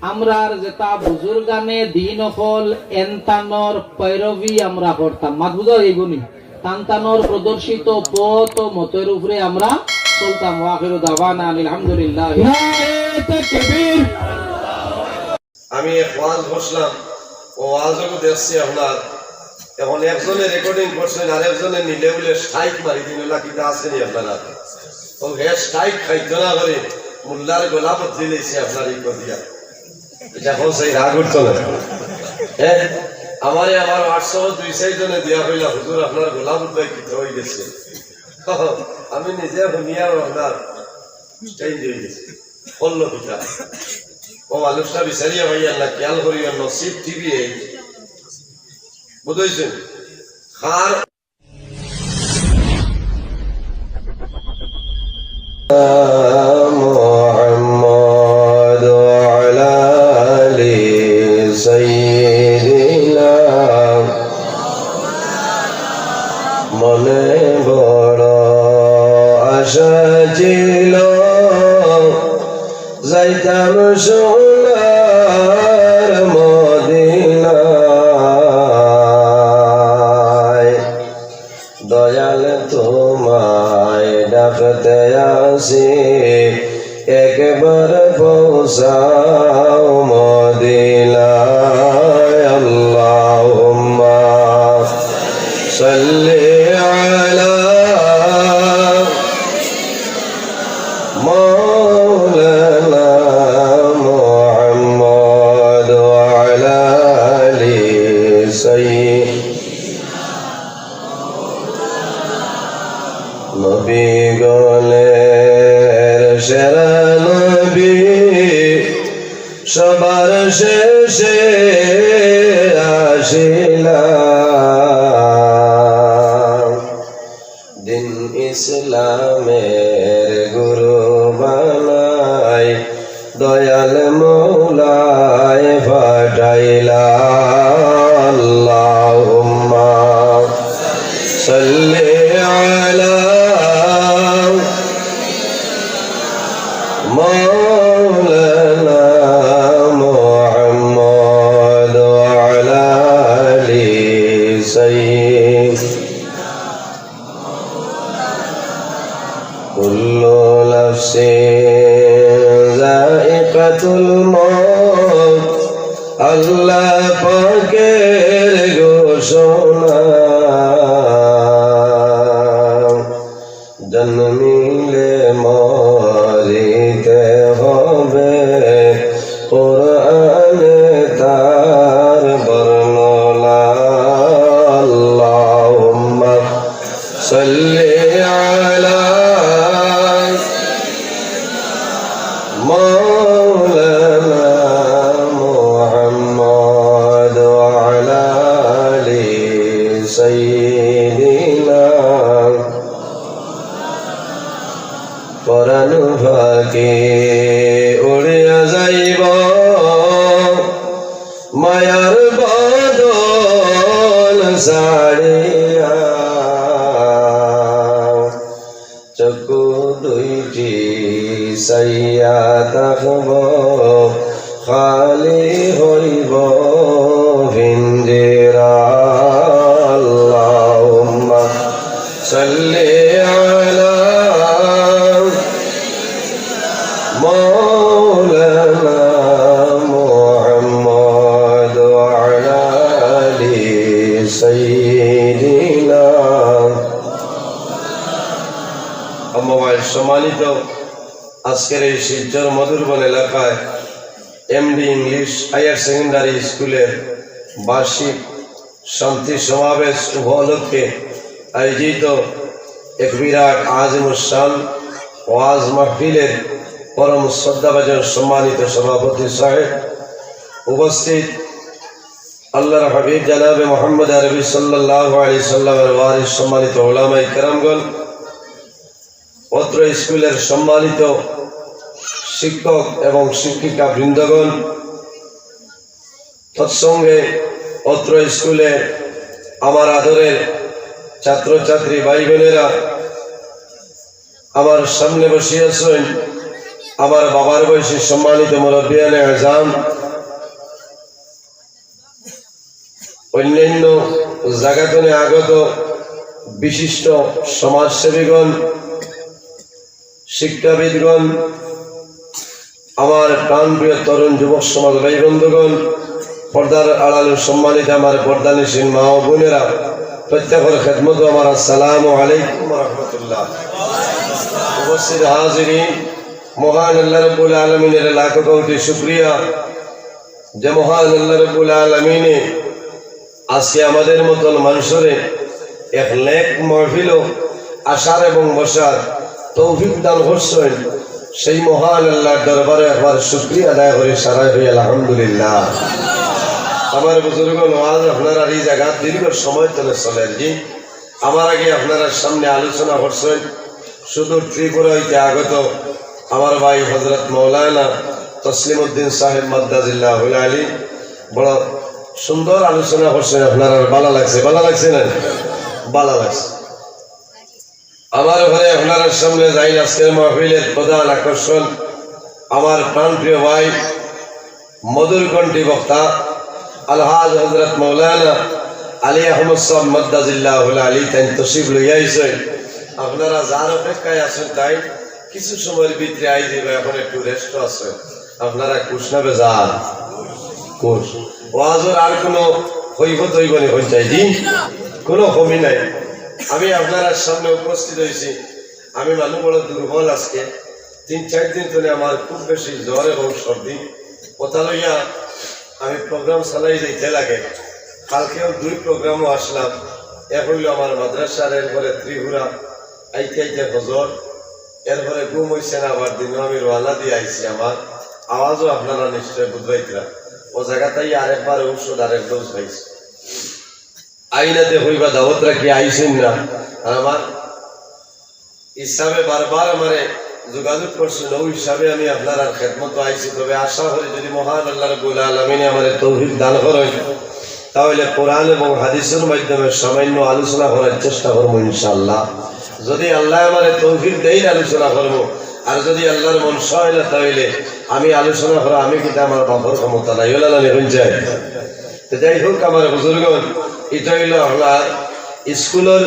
আমরার যেতা বুজুর্গানে দিন অকল এনতানর পয়রবি আমরা করতাম। মাত বুঝা যাইবো নি? তানতানর প্রদর্শিত পথ ও মতর উপরে আমরা চলতাম। ওয়া আখিরু দাওয়ানা আনিল হামদুলিল্লাহ। নারায়ে তাকবীর। আমি এক ওয়াজ বসলাম, ও ওয়াজও দেখছি আপনার। এখন একজনে রেকর্ডিং করছেন, আর একজনে নিলে বুলে স্ট্রাইক মারি দিন, অলা কিতা আছে নি আপনার? ও হে স্ট্রাইক খাইতো না করে মোল্লার গলা বদলি লইছে আপনার ই কদিয়া। ইটা এখন সেই রাগ উঠতো না। হ্যাঁ? আমারে আমার WhatsApp-ও দুই চাইর জনে দিয়া কইলা, "হুজুর, আপনার গলা বুধ অয় কিতা অই গেছে।" আমি নিজে হুনিয়া আপনার change অই গেছে। করলো কিতা? ও মানুষটা বিচারিয়া পাইয়ার না, খেয়াল করিয়ার নসিব টিভি এই। বুঝাইছেন? আর محمد وعلى آل سيدنا। মনে বড় আশা ছিল যাইতাম সোনার মদিনায়। দয়াল তোমায় ডাকতে আসি, একবার পৌঁছাও মদিনায়। اللهم صل على مولانا محمد وعلى آل سيدنا। নবী গণের সেরা নবী, সবার শেষে আসিলা। দিন ইসলামের গুরু বানাই দয়াল মৌলায় পাঠাইলা। اللهم صل على مولانا محمد وعلى آل سيدنا। كل نفس ذائقة الموت، আল্লাহ পাকের ঘোষণা। জন্মিলে মরিতে হবে, কোরআনে তার বর্ণনা। اللهم صل على مولانا محمد وعلى آل سيدنا। পরাণ পাখি উড়িয়া যাইব মায়ার বাদল ছাড়িয়া, চক্ষু দুইটি চাইয়া থাকব, খালি হইব পিঞ্জিরা। اللهم صل على مولانا محمد وعلى آل سيدنا। أما بعد، সম্মানিত আজকের এই শিলচর মধুরবন এলাকায় এমডি ইংলিশ হায়ার সেকেন্ডারি স্কুলের বার্ষিক শান্তি সমাবেশ উপলক্ষে আয়োজিত এক বিরাট আজিমুস শান ওয়াজ মাহফিলের পরম শ্রদ্ধাভাজন সম্মানিত সভাপতি সাহেব, উপস্থিত আল্লাহর হাবিব জনাবে মোহাম্মদ আরবি সাল্লাল্লাহু আলাইহি সাল্লামের ওয়ারিস সম্মানিত উলামায়ে কেরামগণ, অত্র স্কুলের সম্মানিত শিক্ষক এবং শিক্ষিকা বৃন্দগণ, তৎসঙ্গে অত্র স্কুলে আমার আদরের ছাত্রছাত্রী ভাই বোনেরা, আমার সামনে বসিয়া আছেন আমার বাবার বয়সী সম্মানিত মুরব্বিয়ানে আজম, অন্যান্য জাগা তনে আগত বিশিষ্ট সমাজসেবীগণ, শিক্ষাবিদগণ, আমার প্রাণপ্রিয় তরুণ যুবক সমাজ ভাই বন্ধুগণ, পর্দার আড়ালে সম্মানিত আমার পর্দানিশীন মা ও বোনেরা, প্রত্যেকের খেদমতো আমার আসসালামু আলাইকুম ওয়া রাহমাতুল্লাহ। উপস্থিত হাজিরিন, মহান আল্লাহ রাব্বুল আলামিনের লাখো কোটি শুকরিয়া যে মহান আল্লাহ রাব্বুল আলামিনে আজকে আমাদের মতন মানুষরে এক নেক মহফিলো আসার এবং বসার তৌফিক দান করছইন, সেই মহান আল্লাহর দরবারে একবার শুকরিয়া আদায় করি, সারাই হই আলহামদুলিল্লাহ। আমার বুজুর্গ নওয়াজ, আপনারা এই জায়গা দীর্ঘ সময় ধরে চলের, জি। আমার আগে আপনারা সামনে আলোচনা করছইন সুদূর ত্রিপুরা হইতে আগত আমার ভাই হযরত মাওলানা তসলিমউদ্দিন সাহেব মাদ্দাজিল্লাহুল আলী। বড় সুন্দর আলোচনা করছইন, আপনারার ভালা লাগছে, ভালা লাগছে না? ভালা লাগছে। আমার ঘরে আপনারার সামনে যাইন আজকের মাহফিলের প্রধান আকর্ষণ, আমার প্রাণপ্রিয় ভাই, মধুর কণ্ঠী বক্তা আলহাজ হযরত মাওলানা আলী আহমদ সাহেব মাদ্দাজিল্লাহুল আলী, তাইন তশরিফ লইয়া আইছইন। আপনারা যার অপেক্ষায় আছইন, তাইন কিছু সময়ের ভিতরে আই যাইবা, এখন একটু রেস্ট আছে। আপনারা খুশ না বেজার? খুশ। ওয়াজর আর কোনো কৈফত হইব নি, হইন চাই জি? কোনো কমি নাই। আমি আপনারার সামনে উপস্থিত হইছি, আমি মানুষ বড় দুর্বল আজকে। তিন চার দিন ধরে আমার খুব বেশি জ্বর এবং সর্দি। ওটা লইয়া আমি প্রোগ্রাম চালাই যাইতে লাগে। কালকেও দুই প্রোগ্রামও আসলাম, এক হইল আমার মাদ্রাসার, এরপরে ত্রিপুরা, আইতে আইতে ফজর, এরপরে ঘুম হইছে না, আবার দিনও আমি রওয়ানা দিয়ে আইছি। আমার আওয়াজও আপনারা নিশ্চয় বুঝবাইতরা। ও জায়গাতেই আরেকবার ঔষধ আরেক ডোজ খাইছি। আইনাতে কইবা দাওয়াত রাখি আইছেন না। আর আমার হিসাবে বারবার আমারে যোগাযোগ করছেন, ওই হিসাবে আমি আপনারার খেদমতো আইছি। তবে আশা করি যদি মহান আল্লাহ রাব্বুল আলামিনে আমারে তৌফিক দান করেন, তাহলে কোরআন এবং হাদিসের মাধ্যমে সামান্য আলোচনা করার চেষ্টা করবো ইনশাআল্লাহ। যদি আল্লাহ আমারে তৌফিক দেইন আলোচনা করবো, আর যদি আল্লাহর মন চায় না, তাহলে আমি আলোচনা করা, আমি কিন্তু আমার বাপর ক্ষমতা নাই, ওলা না নিবেন চাই। তো যাই হোক, আমার বুজুর্গণ, এটা হইল আপনার স্কুলের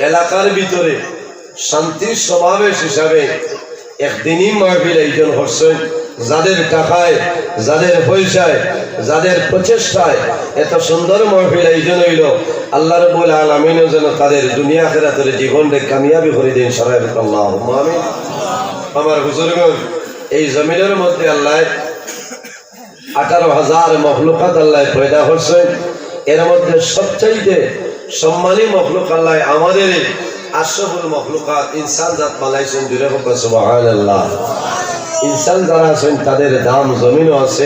এলাকার ভিতরে শান্তির সমাবেশ হিসাবে এক দিনই মাহফিল আয়োজন করছেন। যাদের টাকায়, যাদের পয়সায়, যাদের প্রচেষ্টায় এত সুন্দর মাহফিল আয়োজন হইল, আল্লাহ রাব্বুল আলামিনও যেন তাদের দুনিয়া আখিরাতের জীবনকে কামিয়াবি করে দিন, সবাই বলুন, আল্লাহুম্মা আমিন। আমার বুজুর্গণ, এই জমিনের মধ্যে আল্লাহ আঠারো হাজার মখলুকাত আল্লাহ পয়দা করছেন। এর মধ্যে সবচাইতে সম্মানী মখলুক আল্লাহ আমাদের এই আশরাফুল মখলুকাত ইনসান জাত বানাইছেন। জুড়ে হোক সুবহানাল্লাহ। ইনসান যারা আছেন, তাদের দাম জমিনও আছে,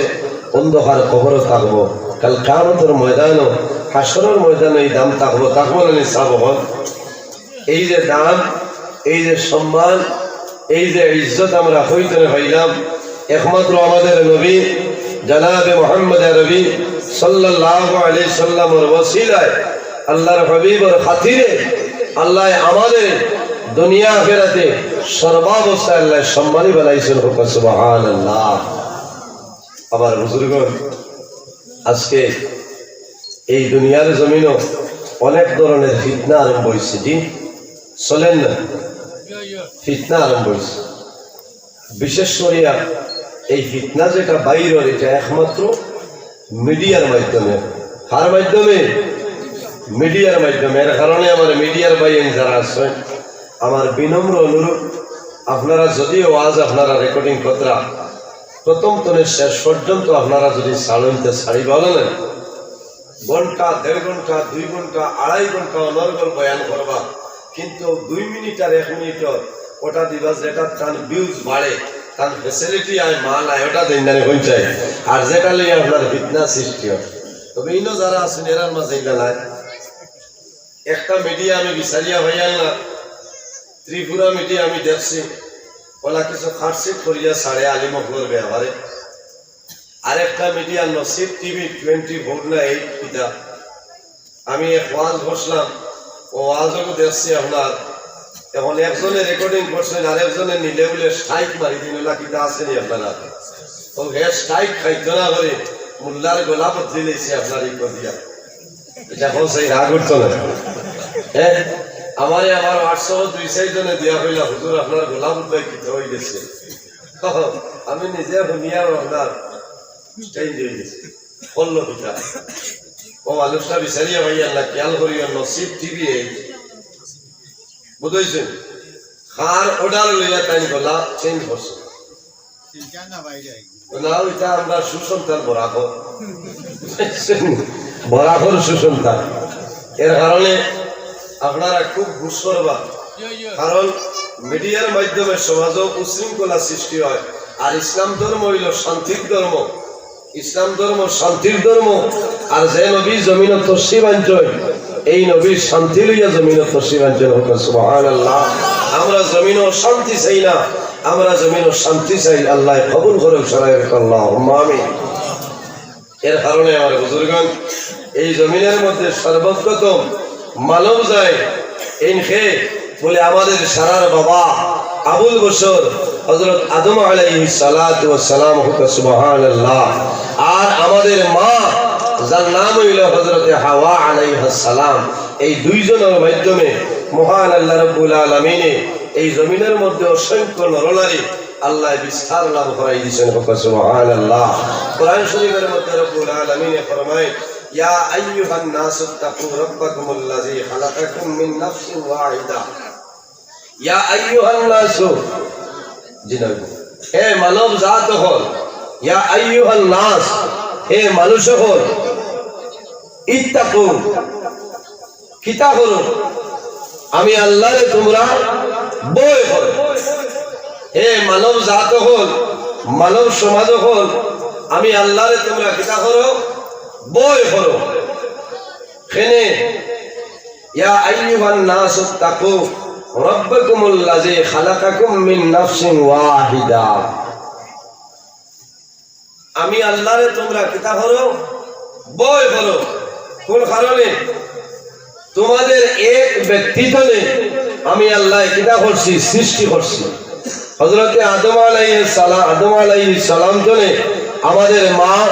অন্ধকার কবরও থাকবো, কাল কিয়ামতের ময়দানও, হাশরের ময়দানে এই দাম থাকবো, থাকবো না নি সাব হন? এই যে দাম, এই যে সম্মান, এই যে ইজ্জত আমরা কই তনে পাইলাম, একমাত্র আমাদের নবী জনাবে মুহাম্মদ আরবি সাল্লাল্লাহু আলাইহি সাল্লামর ওসিলায়, আল্লাহর হাবিবর খাতিরে আল্লাহ আমাদের দুনিয়া আখিরাতে সর্বাবস্থায় আল্লাহ সম্মানী বানাইছেন। হোক সুবহানাল্লাহ। আমার বুজুর্গণ, আজকে এই দুনিয়ার জমিনও অনেক ধরনের ফিতনা আরম্ভ হইছে, জি, চলেন না, ফিতনা আরম্ভ হইছে। বিশেষ করিয়া এই ফিতনা যেটা বাইর অর, এটা একমাত্র মিডিয়ার মাধ্যমে। কার মাধ্যমে? মিডিয়ার মাধ্যমে। এর কারণে আমার মিডিয়ার ভাই যারা আছেন, আমার বিনম্র অনুরোধ, আপনারা যদিও ওয়াজ আপনারা রেকর্ডিং করতরা, প্রথম তনে শেষ পর্যন্ত আপনারা যদি ছাড়ইন তে ছাড়ি ভালা না, ঘন্টা, দেড় ঘন্টা, দুই ঘন্টা, আড়াই ঘন্টা অনর্গল বয়ান করবা, কিন্তু দুই মিনিট আর এক মিনিটর ওটা দিবা, যেটা তান ভিউজ বাড়ে, তান ফেসিলিটি আয়, মান আয়, ওটা দেন না নি, হইন চাই। আর যেটা লইয়া আপনার ফিতনা সৃষ্টি হয়। তবে ইনো যারা আছেন, এরার মাঝে ইলা নাই। একটা মিডিয়া আমি বিচারিয়া পাইয়ার না, ত্রিপুরা মিডিয়া আমি দেখছি, ওলা কিছু কাটছিট করিয়া ছাড়ে আলিম অকলর ব্যাপারে। আরেকটা মিডিয়া নসিব টিভি টোয়েন্টি ফোর না এইট কিতা, আমি এক ওয়াজ বসলাম, ও ওয়াজও দেখছি আপনার, এখন একজনে রেকর্ডিং করছেন, আর একজনে নিলে বলে স্ট্রাইক মারি দিন, ওলা কিতা আছে নি আপনারা? ও হে স্ট্রাইক খাইতো না করে মোল্লার গলা বদলি লইছে আপনার এই কদিয়া। এটা এখন সেই রাগ উঠতো না। হ্যাঁ, আমারে আমার হোয়াটসঅ্যাপে দুই চাইর জনে দিয়া কইলা, "হুজুর, আপনার গলা বুঝবাই কিতা হয়ে গেছে।" আমি নিজে শুনিয়া আপনার চেঞ্জ হয়ে গেছে। করলো কিতা? ও মানুষটা বিচারিয়া পাইয়ার না, খেয়াল করিও, নসিব টিভি এই। বুঝাইছেন? কার অর্ডার লইয়া তাই গলা চেঞ্জ করছে। না, ওইটা আমরা সুসন্তান বরাবর। বরাকর সুসন্তান। এর কারণে আপনারা খুব গুস করবা, কারণ মিডিয়ার মাধ্যমে সমাজও উশৃঙ্খলা সৃষ্টি হয়। আর ইসলাম ধর্ম অইল শান্তির ধর্ম, ইসলাম ধর্ম শান্তির ধর্ম। আর যে নবী জমিনো তশরিফ আনছইন, এই নবী শান্তি লইয়া জমিনো তশরিফ আনছইন। সুবহানাল্লাহ। আমরা জমিনো শান্তি চাই না, আমরা জমিনো শান্তি চাই। আল্লাহ কবুল করুক, সরাই রাখুক, আল্লাহুম্মা আমিন। এর কারণে আমার বুজুর্গান, এই জমিনের মধ্যে সর্বপ্রথম মানব যায়, এইন কে বলে আমাদের সারার বাবা আবুল বশর হযরত আদম আলাইহিস সালাতু ওয়াস সালাম, হোক সুবহানাল্লাহ। আর আমাদের মা, যার নাম অইল হযরতে হাওয়া আলাইহাস সালাম, এই দুইজনের মাধ্যমে মহান আল্লাহ রাব্বুল আলামিনে এই জমিনের মধ্যে অসংখ্য নরনারী আল্লাহ বিস্তার লাভ করাই দিয়েছেন। হোক সুবহানাল্লাহ। কোরআন শরীফের মধ্যে রব্বুল আলামিনে ফরমায়, "ইয়া আইয়ুহান নাসু ইত্তাকু রাব্বাকুমুল্লাযী খালাকাকুম মিন নাফসিন ওয়াহিদা।" ইয়া আইয়ুহান নাসু, জি না, হে মানব জাত অকল, ইয়া আইয়ুহান নাস, হে মানুষ অকল, ইত্তাকু, কিতা করো? আমি আল্লাহরে তোমরা ভয় করো। হে মানব জাত অকল, মানব সমাজ অকল, আমি আল্লাহরে তোমরা কিতা করো? ভয় করো। কেনে, ইয়া আইয়ুহান নাসু ইত্তাকু রাব্বাকুমুল্লাযী খালাকাকুম মিন নাফসিন ওয়াহিদা। আমি আল্লাহরে তোমরা কিতা করো? ভয় করো। কোন কারণে? তোমাদের এক ব্যক্তি থনে আমি আল্লাহ কিতা করছি? সৃষ্টি করছি। হযরতে আদম আলাইহিস সালাম, আদম আলাইহিস সালাম থনে আমাদের মা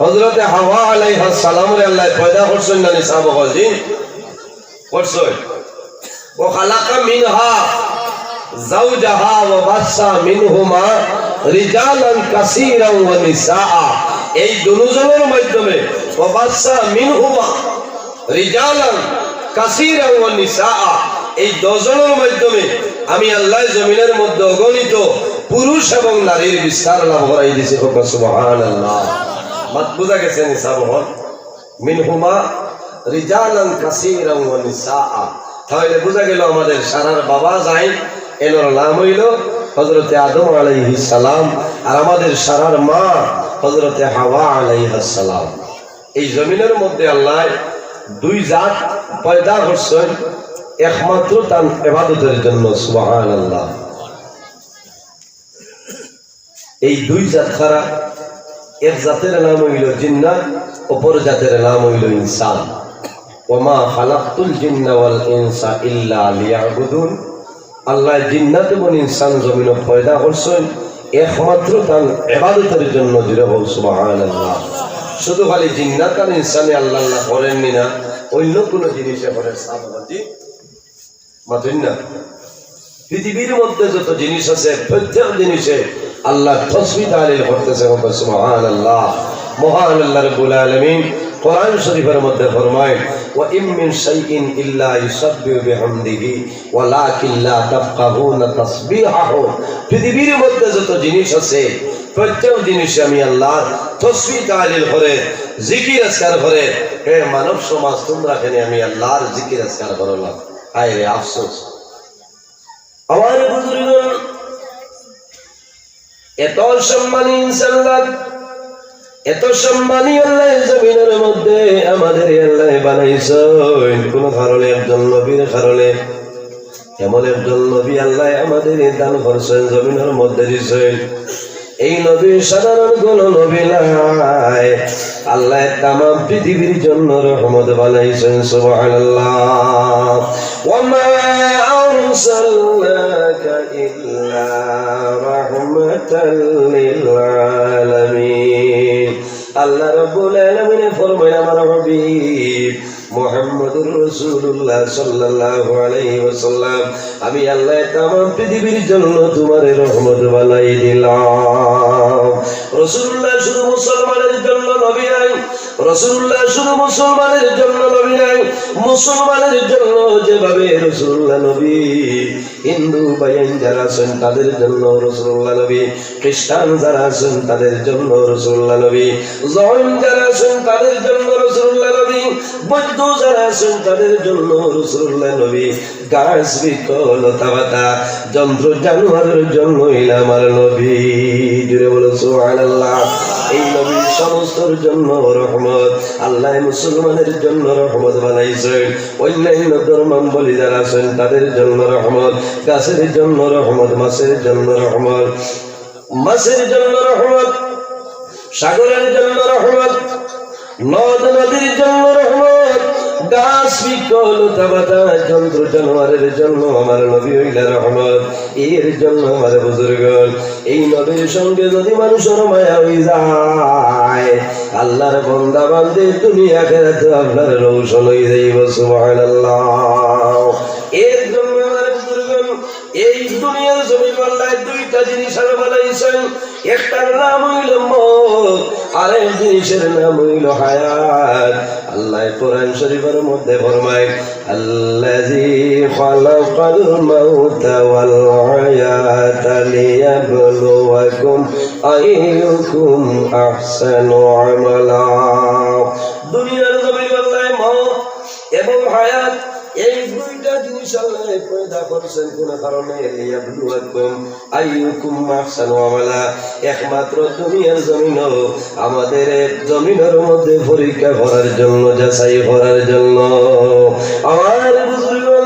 হযরতে হাওয়া আলাইহাস সালামরে আল্লাহ পয়দা করছইন না নি, সাহাবা অকল? জি, করছইন। ওয়া খালাকা মিনহা যাওজাহা ওয়া বাসসা মিনহুমা রিজালান কাসীরান ওয়া নিসাআ। এই দুজনের মাধ্যমে, ওয়া বাসসা মিনহুমা রিজালান কাসীরান ওয়া নিসাআ, এই দুজনের মাধ্যমে আমি আল্লাহ জমিনের মধ্যে অগণিত পুরুষ এবং নারীর বিস্তার লাভ করাই দিছি। হোক সুবহানাল্লাহ। মাত বুঝা গেছে নি, সাহাবা অকল? মিনহুমা রিজালান কাসীরান ওয়া নিসাআ। তাহলে বুঝা গেল আমাদের সারার বাবা যাইন, এনর নাম অইল হযরতে আদম আলাইহিস সালাম, আর আমাদের সারার মা হযরতে হাওয়া আলাইহাস সালাম। এই জমিনের মধ্যে আল্লাহ দুই জাত পয়দা করছইন, একমাত্র তান ইবাদতের জন্য। সুবহানাল্লাহ। এই দুই জাত কারা? এক জাতের নাম অইল জিন্নাত, অপর জাতের নাম অইল ইনসান। ওয়া মা খালাকতুল জিন্না ওয়াল ইনসা ইল্লা লিয়াবুদুন। আল্লাহ জিন্নাত এবং ইনসান জমিনো পয়দা করছইন একমাত্র তান ইবাদতের জন্য। জোরে বল সুবহানাল্লাহ। শুধু খালি জিন্নাত আর ইনসানে আল্লাহ আল্লাহ করেননি না, অন্য কোনো জিনিসে করেন। সাহাবাজি মাতুন না। পৃথিবীর মধ্যে যত জিনিস আছে, প্রত্যেক জিনিসে আল্লাহর তসবিহ তাহলিল করতেছে। বলতে সুবহানাল্লাহ। মহান আল্লাহ রাব্বুল আলামিন কোরআন শরীফের মধ্যে ফরমায়, "ওয়া ইম মিন শাইইন ইল্লা ইউসাব্বিহু বিহামদিহি ওয়ালাকিন লা তাফকাহুনা তাসবিহাহুম।" পৃথিবীর মধ্যে যত জিনিস আছে, প্রত্যেক জিনিসে আমি আল্লাহর তসবিহ তাহলিল করে, জিকির আজকার করে। হে মানব সমাজ, তোমরা কেনে আমি আল্লাহর জিকির আজকার করো না? হায় রে আফসোস। আমার বুজুর্গ, এত সম্মানী ইনসান আল্লাহ, এত সম্মানী আল্লাহ জমিনের মধ্যে আমাদের আল্লাহ বানাইছইন কোন কারণে? একজন নবীর কারণে। এমন একজন নবী আল্লাহ আমাদের দান করছইন, জমিনের মধ্যে দিছইন। এই নবী সাধারণ কোন নবী নায়, আল্লাহ তামাম পৃথিবীর জন্য রহমত বানাইছইন। সুবহানাল্লাহ। ওয়া মা আরসালনাকা ইল্লা রাহমাতাল লিল আলামিন। আল্লাহ রাব্বুল আলামিনে ফরমাইন, আমার হাবিব মুহাম্মদুর রাসূলুল্লাহ সাল্লাল্লাহু আলাইহি ওয়াসাল্লাম, আমি আল্লাহ তামাম পৃথিবীর জন্য তোমারে রহমত বানাই দিলাম। রাসূলুল্লাহ শুধু মুসলমানের জন্য নবী নায়, রাসূলুল্লাহ শুধু মুসলমানের জন্য নবী নয়, মুসলমানের জন্য যেভাবে রাসূলুল্লাহ নবী, হিন্দু ভাইয়াইন যারা আছেন তাদের জন্য রাসূলুল্লাহ নবী, খ্রিস্টান যারা আছেন তাদের জন্য রাসূলুল্লাহ নবী, জৈন যারা আছেন তাদের জন্য রাসূলুল্লাহ নবী, বৌদ্ধ যারা আছেন তাদের জন্য রাসূলুল্লাহ নবী, গাছ বৃক্ষ লতা পাতা, জন্তু জানোয়ারের জন্য অইলা আমার নবী। জোরে বলো সুবহানাল্লাহ। এই নবী সমস্তর জন্য রহমত। আল্লাহ মুসলমানের জন্য রহমত বানাইছেন। অন্যান্য ধর্মাবলম্বী যারা আছেন তাদের জন্য রহমত, গাছের জন্য রহমত, মাছের জন্য রহমত, মাছের জন্য রহমত, সাগরের জন্য রহমত, নদ নদীর জন্য রহমত, গাছ বৃক্ষ লতা পাতা, জন্তু জানোয়ারের জন্য আমার নবী অইলা রহমত। এর জন্য আমার বুজুর্গ, এই নবীর সঙ্গে যদি মানুষের মায়া অই যায়, আল্লাহর বান্দা বান্দি দুনিয়া আখেরাতে আপনার রোশন অই যাইব। সুবহানাল্লাহ। এর জন্য আমার বুজুর্গ, এই দুনিয়ার জমিন আল্লাহ দুইটা জিনিস আরো বানাইছেন, একটার নাম অইল মউত, আরেক জিনিসের নাম অইল হায়াত। আল্লাহ কোরআন শরীফের মধ্যে ফরমায়, "আল্লাযী খালাকাল মাউতা ওয়াল হায়াতা লিয়াবলুয়াকুম আইয়ুকুম আহসানু আমালা।" দুনিয়ার জমিন আল্লাহ মউত এবং হায়াত, এই দুইটা জিনিস আল্লাহ পয়দা করছেন কোন কারণে? লিয়াবলুয়াকুম আইয়ুকুম আহসানু আমালা। একমাত্র দুনিয়ার জমিনও আমাদের এই জমিনের মধ্যে পরীক্ষা করার জন্য, যাচাই করার জন্য। আমার বুজুর্গ,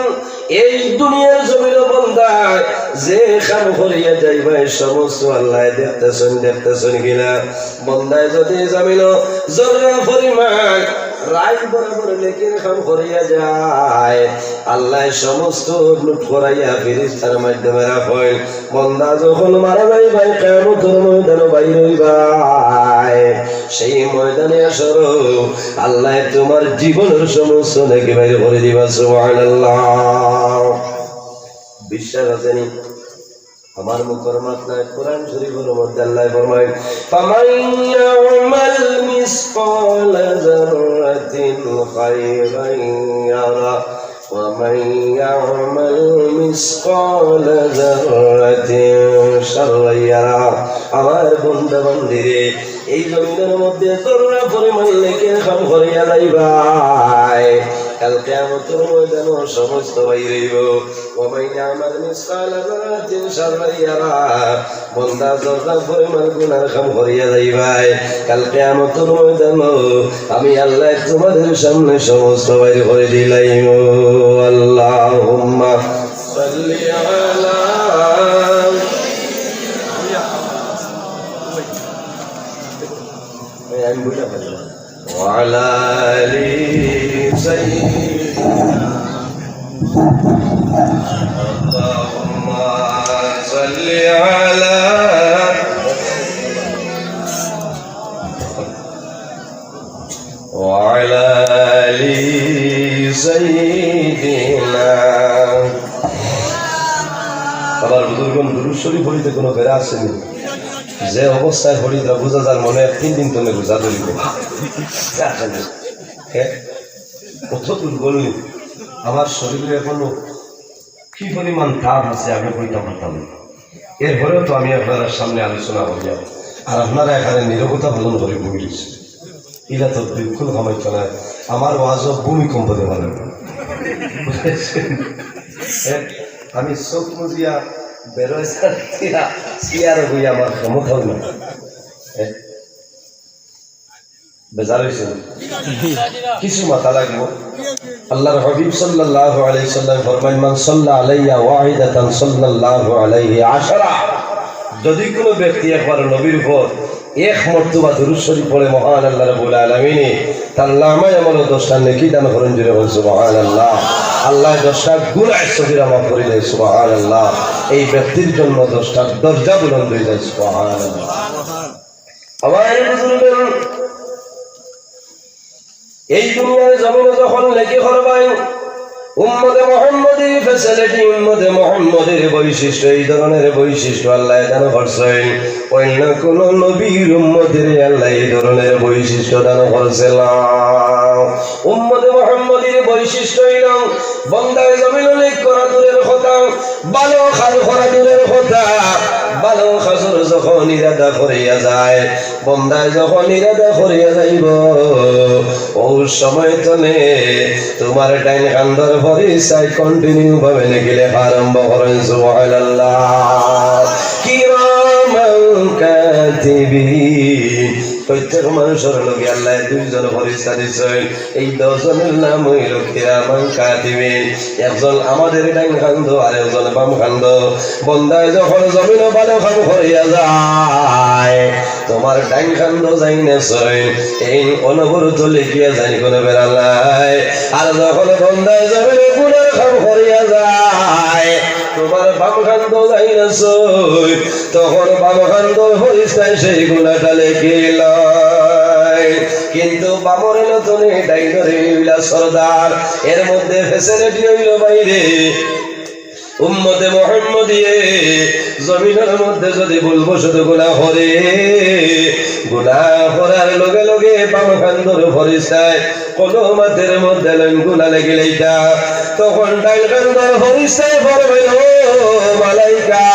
এই দুনিয়ার জমিনও বন্দায় যে কাম করিয়া যাইবায়, সমস্ত আল্লাহ দেখতেছেন, দেখতেছেন কিনা? বন্দায় যদি জমিনও জর্রা পরিমাণ রাইত বরাবর নেকির কাম করিয়া যায়, আল্লাহ সমস্ত নোট করাইয়া ফিরিস্তার মাধ্যমে রাখেন। বন্দা যখন মারা যাইবায়, কিয়ামতর ময়দানো বাইর অইবায়, সেই ময়দানে হাশরো আল্লাহ তোমার জীবনের সমস্ত নেকি বাইর করি দিবা। সুবহানাল্লাহ। বিশ্বাস আছে নি? আমার মুখর মাত নায়, কোরআন শরীফের মধ্যে আল্লাহ ফরমায়, "ফামান ইয়া'মাল মিসকালা যাররাতিন খায়রান ইয়ারা, ওয়া মান ইয়া'মাল মিসকালা যাররাতিন শাররান ইয়ারা।" আমার বন্দা বান্দিরে, এই জমিনের মধ্যে জর্রা পরিমাণ নেকির কাম করিয়া যাইবায়, কাল কিয়ামতর ময়দানো সমস্ত বাইর অইব। ওয়া মান ইয়া'মাল মিসকালা যাররাতিন শাররান ইয়ারা। বন্দা জর্রা পরিমাণ গুনার কাম করিয়া যাইবায়, কাল কিয়ামতর ময়দানো আমি আল্লাহ তোমাদের সামনে সমস্ত বাইর করি দিলাইমু। আল্লাহুম্মা সাল্লি আলা। এই আমি বুঝা পারি না। وعلى آل سيدنا. اللهم صل على وعلى آل سيدنا. আমার বুজুর্গণ, দুরূদ শরীফ পড়িতে কোনো বেড়া আসেনি। যে অবস্থায় পড়ি তা বুঝা যার মনে এক তিন দিন তলে রোজা ধরিব। হ্যাঁ? কত দুর্বল নি। আমার শরীরে এখনো কি পরিমাণ তাপ আছে আমি কইতাম পারতাম না। এরপরেও তো আমি আপনারার সামনে আলোচনা করিয়া, আর আপনারা এখানে নীরবতা পালন করি বই রইছি। ইলা তো বিলকুল কামাইতো নায়। আমার ওয়াজও ভূমিকম্প দিয়া পারে না। বুঝছেন? হ্যাঁ? আমি চোখ মুজিয়া বেরোয় দিয়া চেয়ারে বই আমার ক্ষমতাও না। হ্যাঁ? বেজার অইছে না? কিছু মাতা লাগবো। আল্লাহর হাবিব সাল্লাল্লাহু আলাইহি সাল্লাম ফরমাইন, "মান সাল্লা আলাইয়া ওয়াহিদাতান সাল্লাল্লাহু আলাইহি আশারা।" যদি কোনো ব্যক্তি একবার নবীর উপর এক মর্তবা দুরূদ শরীফ পড়ে, মহান আল্লাহ রাব্বুল আলামিনে তার নামায় আমলো দশটা নেকি দান করেন, জোরে বলেন সুবহানাল্লাহ। আল্লাহ দশটা গুনাহ সগীরা মাফ করে দেয়, সুবহানাল্লাহ। এই ব্যক্তির জন্য দশটা দরজা বুলন্দ হয়ে যায়, সুবহানাল্লাহ। আমার বুজুর্গ, এই দুনিয়ার জমিনে যখন নেকি করবায়, উম্মতে মুহাম্মদীর facility, উম্মতে মুহাম্মদীর বৈশিষ্ট্য, এই ধরনের বৈশিষ্ট্য আল্লায় দান করছইন। অন্য কোন নবীর উম্মতরে আল্লায় এই ধরনের বৈশিষ্ট্য দান করছে না। উম্মতে মুহাম্মদীর বৈশিষ্ট্য অইল, বন্দায় জমিনো নেক করা দূরের কথা, ভালো কাজ করা দূরের কথা, ভালো কাজর যখন ইরাদা করিয়া যায়, বন্দায় যখন ইরাদা করিয়া যাইব, অউ সময় তনে তুমার ডাইন কান্দর ফিরিস্তায় continue ভাবে নেকি লেখা আরম্ভ করইন। সুবহানাল্লাহ। কিরামান কাতিবিন। প্রত্যেক মানুষর লগে আল্লায় দুইজন ফিরিস্তা দিছইন। এই দুইজনর নাম অইল কিরামান কাতিবিন। একজন আমাদের ডাইন কান্দো আর একজন বাম কান্দো। বন্দায় যখন জমিনো ভালো কাম করিয়া যায়, তুমার ডাইন কান্দো যাইন আছইন, এইন অনবরত লেখিয়া যাইন, কুনু বেড়া নাই। আর যখন বন্দায় জমিনো গুনার কাম করিয়া যায়, তুমার বাম কান্দো যাইন আছইন, তখন বাম কান্দর ফিরিস্তায় সেই গুনাটা লেখিয়া লয়। কিন্তু বামর নতনে ডাইনর অইলা সর্দার, এর মধ্যে facility অইল বাইরে। উম্মতে মুহাম্মদীয়ে জমিনর মধ্যে যদি ভুলবশত গুনা করে, গুনা করার লগে লগে বাম কান্দর ফিরিস্তায় কলম আতর মধ্যে লইন গুনা লেখিলাইতা, তখন ডাইন কান্দর ফিরিস্তায় ফরমাইন, "ও মালাইকা,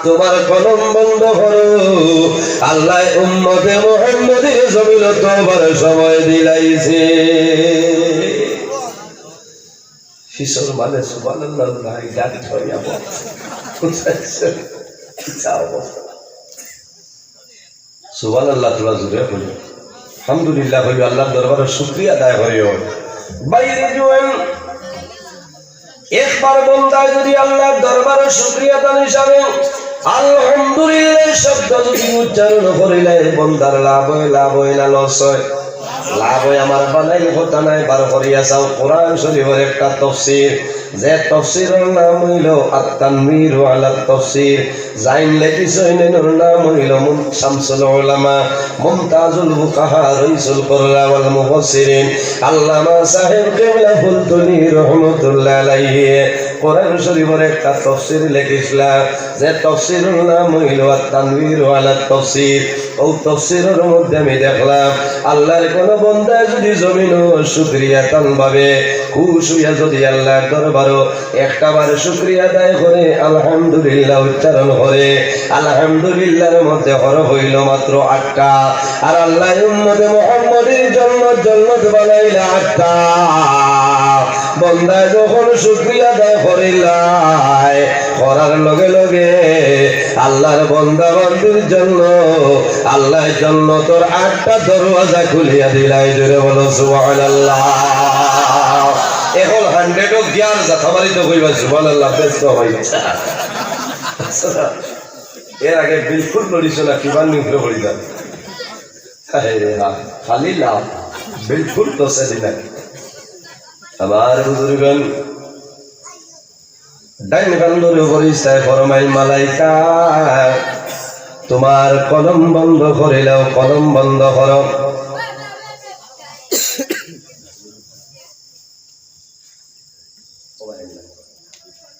তুমার কলম বন্ধ করো, আল্লায় উম্মতে মুহাম্মদীরে জমিনো তওবার সময় দিলাইছে।" কিসর মানে সুবহানাল্লাহ নাই, গাড়ি ধরিয়া বল। কিতা অবস্থা? সুবহানাল্লাহ, তোরা জোরে কইও। আলহামদুলিল্লাহ কইও, আল্লাহর দরবারে শুকরিয়া আদায় করিও। বাইরে জুয়ান, একবার বন্দায় যদি আল্লাহর দরবারে শুকরিয়া আদায় হিসাবে আলহামদুলিল্লাহ শব্দ যদি উচ্চারণ করিলে বন্দার লাভ অয়, লাভ অয় না loss অয়? লাভ অয়। আমার বানাইল কথা নায়, বার করিয়া চাও কোরআন শরীফর একটা তফসির, যে তফসিরর নাম অইল আত-তানবীরু আলাত তাফসির। যাইন লেখিছইন, এইনর নাম অইল মুন-, শামসুল উলামা, মুমতাজুল ফুকাহা, রইসুল কুররা ওয়াল মুফাসসিরিন, আল্লামা সাহেব কিবলা ফুলতলি রহমতুল্লাহ আলাইহি কোরআন শরীফর একটা তফসির লেখিছলা, যে তফসিরর নাম অইল আত-তানবীরু আলাত তাফসির। অউ তফসিরর মধ্যে আমি দেখলাম, আল্লাহর কোন বন্দায় যদি জমিনো শুকরিয়া তান ভাবে খুশ অইয়া যদি আল্লাহর দরবারো একটা বার শুকরিয়া আদায় করে, আলহামদুলিল্লাহ উচ্চারণ করে, আলহামদুলিল্লাহর মধ্যে হরফ অইল মাত্র আটটা, আর আল্লায় উম্মতে মুহাম্মদীর জন্নত, জন্নত বানাইলা আটটা। বন্দায় যখন শুকরিয়া আদায় করিলায়, করার লগে লগে আল্লাহর বন্দা বান্দির জন্য আল্লায় জন্নতর আটটা দরওয়াজা খুলিয়া দিলায়। জোরে বলো সুবহানাল্লাহ। এখন hundred ও গিয়ার জাতা মারি তো কইবা সুবহানাল্লাহ, ব্যস্ত অইতা। এর আগে বিলকুল নড়িছ না, কিমান নিউট্রে পড়ি যান। আরে হা, খালি লাভ, বিলকুল তো সেদিন আগে। আমার বুজুর্গান, ডাইন কান্দর ফিরিস্তায় ফরমাইল, "মালাইকা, তুমার কলম বন্ধ করিলাও, কলম বন্ধ করো।"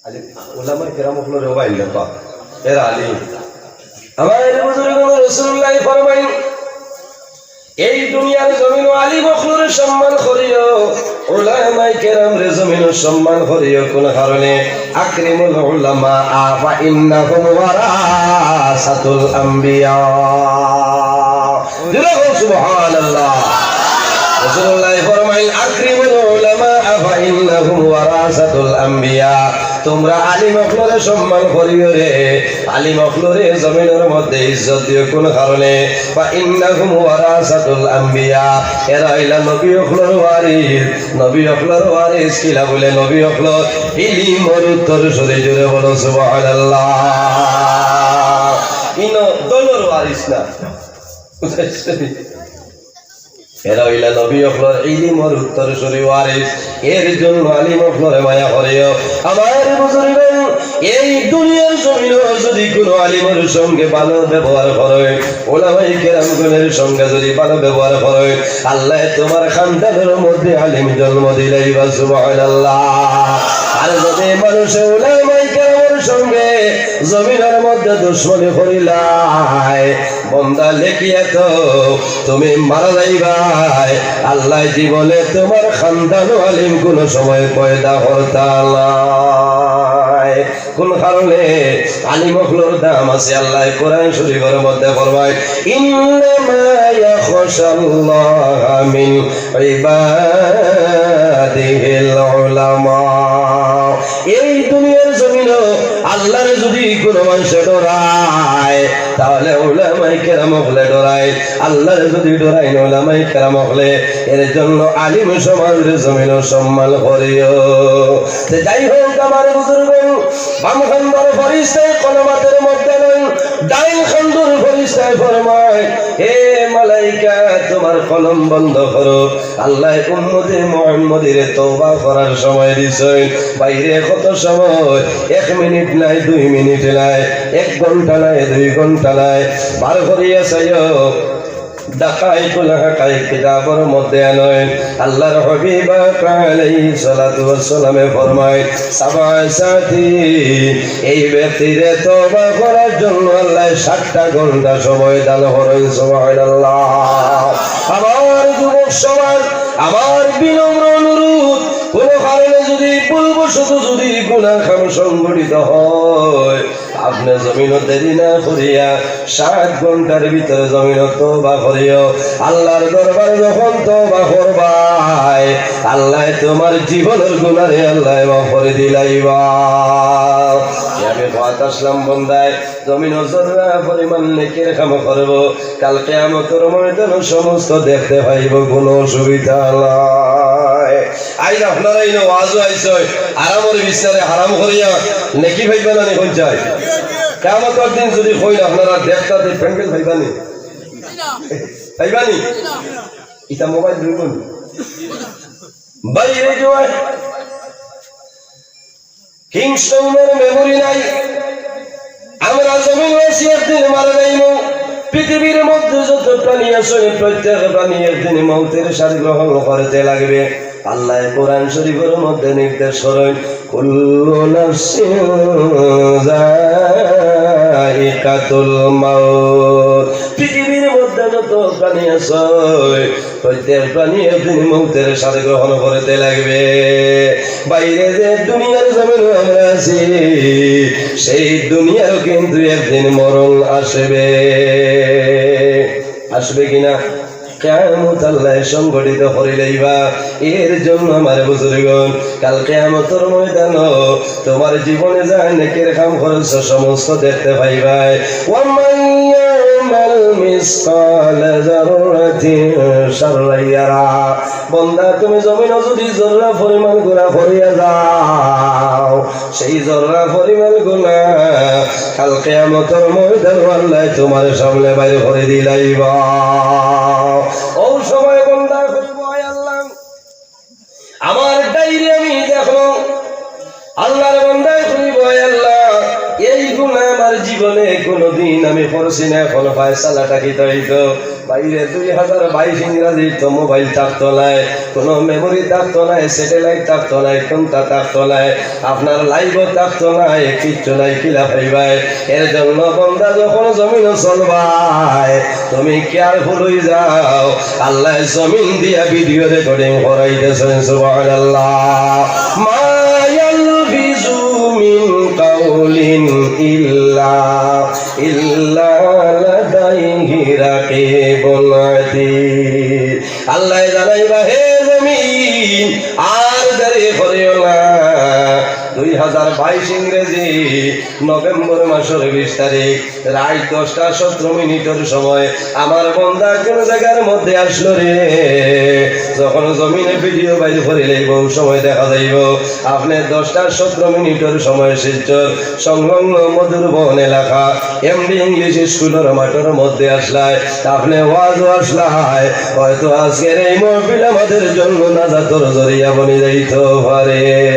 আলিম, উলামায়ে কেরাম অকলরে ও বাইন না, এরা আলিম। আমার বুজুর্গ রাসূলুল্লাহ ফরমাইন, এই দুনিয়ার জমিনো আলিম অকলরে সম্মান করিও, উলামায়ে কেরামরে জমিনো সম্মান করিও। কোন কারণে? আকরিমুল উলামা ফা ইন্নাহুম ওয়ারাসাতুল আম্বিয়া। জোরে বল সুবহানাল্লাহ। রাসূলুল্লাহ ফরমাইন, "আকরিমুল উলামা ফা ইন্নাহুম ওয়ারাসাতুল আম্বিয়া।" তুমরা আলিম অকলরে সম্মান করিও রে, আলিম অকলরে জমিনর মধ্যে ইজ্জত দিও। কোন কারণে? "ফা ইন্নাহুম ওয়ারাসাতুল আম্বিয়া।" এরা অইলা নবী অকলর ওয়ারিস, নবী অকলর ওয়ারিস কিলা বুলে? নবী অকলর ইলিমর উত্তরসূরি। জোরে বলো সুবহানাল্লাহ। ইনো দলর ওয়ারিস না। এরা অইলা নবী অকলর ইলিমর উত্তরসূরি ওয়ারিস। এর জন্য আলিম অকলরে মায়া করিও। আমার বুজুর্গ, এই দুনিয়ার জমিনো যদি কোনো আলিমর সঙ্গে ভালো ব্যবহার করো, ওলামায়ে কেরামগণের সঙ্গে যদি ভালো ব্যবহার করো, আল্লায় তোমার খানদানর মধ্যে আলিম জন্ম দিলাইবা, সুবহানাল্লাহ। আর যদি মানুষে ওলামায়ে কেরামর সঙ্গে জমিনর মধ্যে দুশমনি করিলায়, বন্দা লেখিয়া তো তুমি মারা যাইবায়, আল্লায় জীবনে তোমার খানদানো আলিম কোনো সময় পয়দা করতা নায়। কোন কারণে? আলিম অকলর দাম আছে। আল্লায় কোরআন শরীফর মধ্যে ফরমায়, "ইন্নামা ইয়াখশাল্লাহা মিন ইবাদিহিল উলামা।" এই দুনিয়ার জমিনো আল্লারে যদি কোনো মানুষে ডরায়, তাহলে উলামায়ে কেরাম অকলে ডরায়। আল্লারে যদি ডরায় না উলামায়ে কেরাম অকলে, এর জন্য আলিম সমাজের জমিনো সম্মান করিও। তে যাই হোক, আমার বুজুর্গ, বাম খান্দর ফিরিস্তায় কলম আতর মধ্যে লইন, ডাইন খান্দর ফিরিস্তায় ফরমায়, "হে মালাইকা, তোমার কলম বন্ধ করো।" আল্লায় উম্মতে মুহাম্মদীরে তওবা করার সময় দিছইন। বাইরে কত সময়? এক মিনিট নাই, দুই মিনিট নাই, এক ঘন্টা নাই, দুই ঘন্টা নাই। বার করিয়া চাইও, দাকাইকুল হাকাইক কিতাবর মধ্যে আনইন, আল্লাহর হাবিব আলাইহিস সালাতু ওয়াস সালামে ফরমায়, "সাবা সাথী, এই ব্যক্তিরে তওবা করার জন্য আল্লায় সাতটা ঘন্টা সময় দান করইন।" সুবহানাল্লাহ। আমার যুবক সমাজ, আমার বিনম্র অনুরোধ, কোনো কারণে যদি ভুলবশত যদি গুনাহ কাম সংঘটিত হয়, আপনে জমিনো দেরি না করিয়া সাত ঘন্টার ভিতরে জমিনো তওবা করিও। আল্লাহর দরবারে যখন তওবা করবায়, আল্লায় তোমার জীবনর গুনারে আল্লায় মাফ করি দিলাইবা। আমি কওয়াত আসলাম বন্দায়, জমিনো জর্রা পরিমাণ নেকির কাম করবো, কাল কিয়ামতর ময়দানো সমস্ত দেখতে পাইবো, কোনো অসুবিধা নাই। আইজ আপনারা ইনো ওয়াজো আইছইন, আরামর বিছনারে হারাম করিয়া নেকি পাইবা না নি কইন চাই? কিয়ামতর দিন যদি কইন আপনারা দেখতা তে প্যান্ডেল পাইবা নি? পাইবা নি? ইটা মোবাইল ধরবো নি? বাইরে জোয়াই। কিংস্টনের মেমোরি নাই। আমরা জমিনো আছি, একদিন মারা যাইমু। পৃথিবীর মধ্যে যত প্রাণী আছে, প্রত্যেক প্রাণী একদিন মৌতের স্বাদ গ্রহণ করতে লাগবে। আল্লায় কোরআন শরীফর মধ্যে নির্দেশ করইন, "কুল্লু নাফসিন যায়িকাতুল মাউত।" পৃথিবীর মধ্যে যত প্রাণী আছে, প্রত্যেক প্রাণী একদিন মৌতের স্বাদ গ্রহণ করতে লাগবে। বাইরে যে দুনিয়ার জমিনো আমরা আছি, সেই দুনিয়ারও কিন্তু একদিন মরণ আসবে। আসবে কিনা? কিয়ামত আল্লায় সংঘটিত করি লইবা। এর জন্য আমার বুজুর্গন, কাল কিয়ামতর ময়দানো তোমার জীবনে যা নেকির কাম করছো, সমস্ত দেখতে পাইবায়। ওয়া মান ইয়ামাল মিসকালা যাররাতিন শাররান ইয়ারা। বন্দা, তুমি জমিনো যদি জর্রা পরিমাণ গুনাহ করিয়া যাও, সেই জর্রা পরিমাণ গুনাহ কাল কিয়ামতর ময়দানো আল্লায় তোমার সামনে বাইর করি দিলাইবা। অউ সময় বন্দায় কইবো, "আয় আল্লাহ, আমার ডায়েরি আমি দেখলাম।" আল্লাহর বন্দায় কইবো, "আয় আল্লাহ, এই গুনাহ আমার জীবনে কোনোদিন আমি করছি না, এখন ফয়সালাটা কিতা অইতো?" বাইরে দুই হাজার বাইশ ইংরাজিত তো মোবাইল থাকতো নায়, কোনো মেমোরি থাকতো নায়, স্যাটেলাইট থাকতো নায়, কোনটা থাকতো নায়, আপনার লাইভও থাকতো নায়, কিচ্ছু নাই, কিলা পাইবায়? এর জন্য বন্দা যখন জমিনো চলবায়, তুমি কেয়ারফুল অই যাও, আল্লায় জমিন দিয়া ভিডিও রেকর্ডিং করাইতেছইন। সুবহানাল্লাহ। মা ইয়ালফিজু মিন কাউলিন ইল্লা, ইল্লা লাদাইহি রাকিবুন আতীদ। আল্লায় জানাইবা, হে জমিন, আর দেরি করিও না। দুই হাজার বাইশ ইংরেজি নভেম্বর মাসর বিশ তারিখ রাইত দশটা সতেরো মিনিটর সময় আমার বন্দা কোন জাগার মধ্যে আসলো রে। যখন জমিনে ভিডিও বাইর করিলাইবো, অউ সময় দেখা যাইবো আপনে দশটা সতেরো মিনিটর সময় শিলচর সংলগ্ন মধুরবন এলাকা এমডি ইংলিশ স্কুলর মাঠর মধ্যে আসলায়, আপনে ওয়াজও আসলায়, হয়তো আজকের এই মাহফিল আমাদের জন্য নাজাতর জরিয়া বনি যাইতো পারে।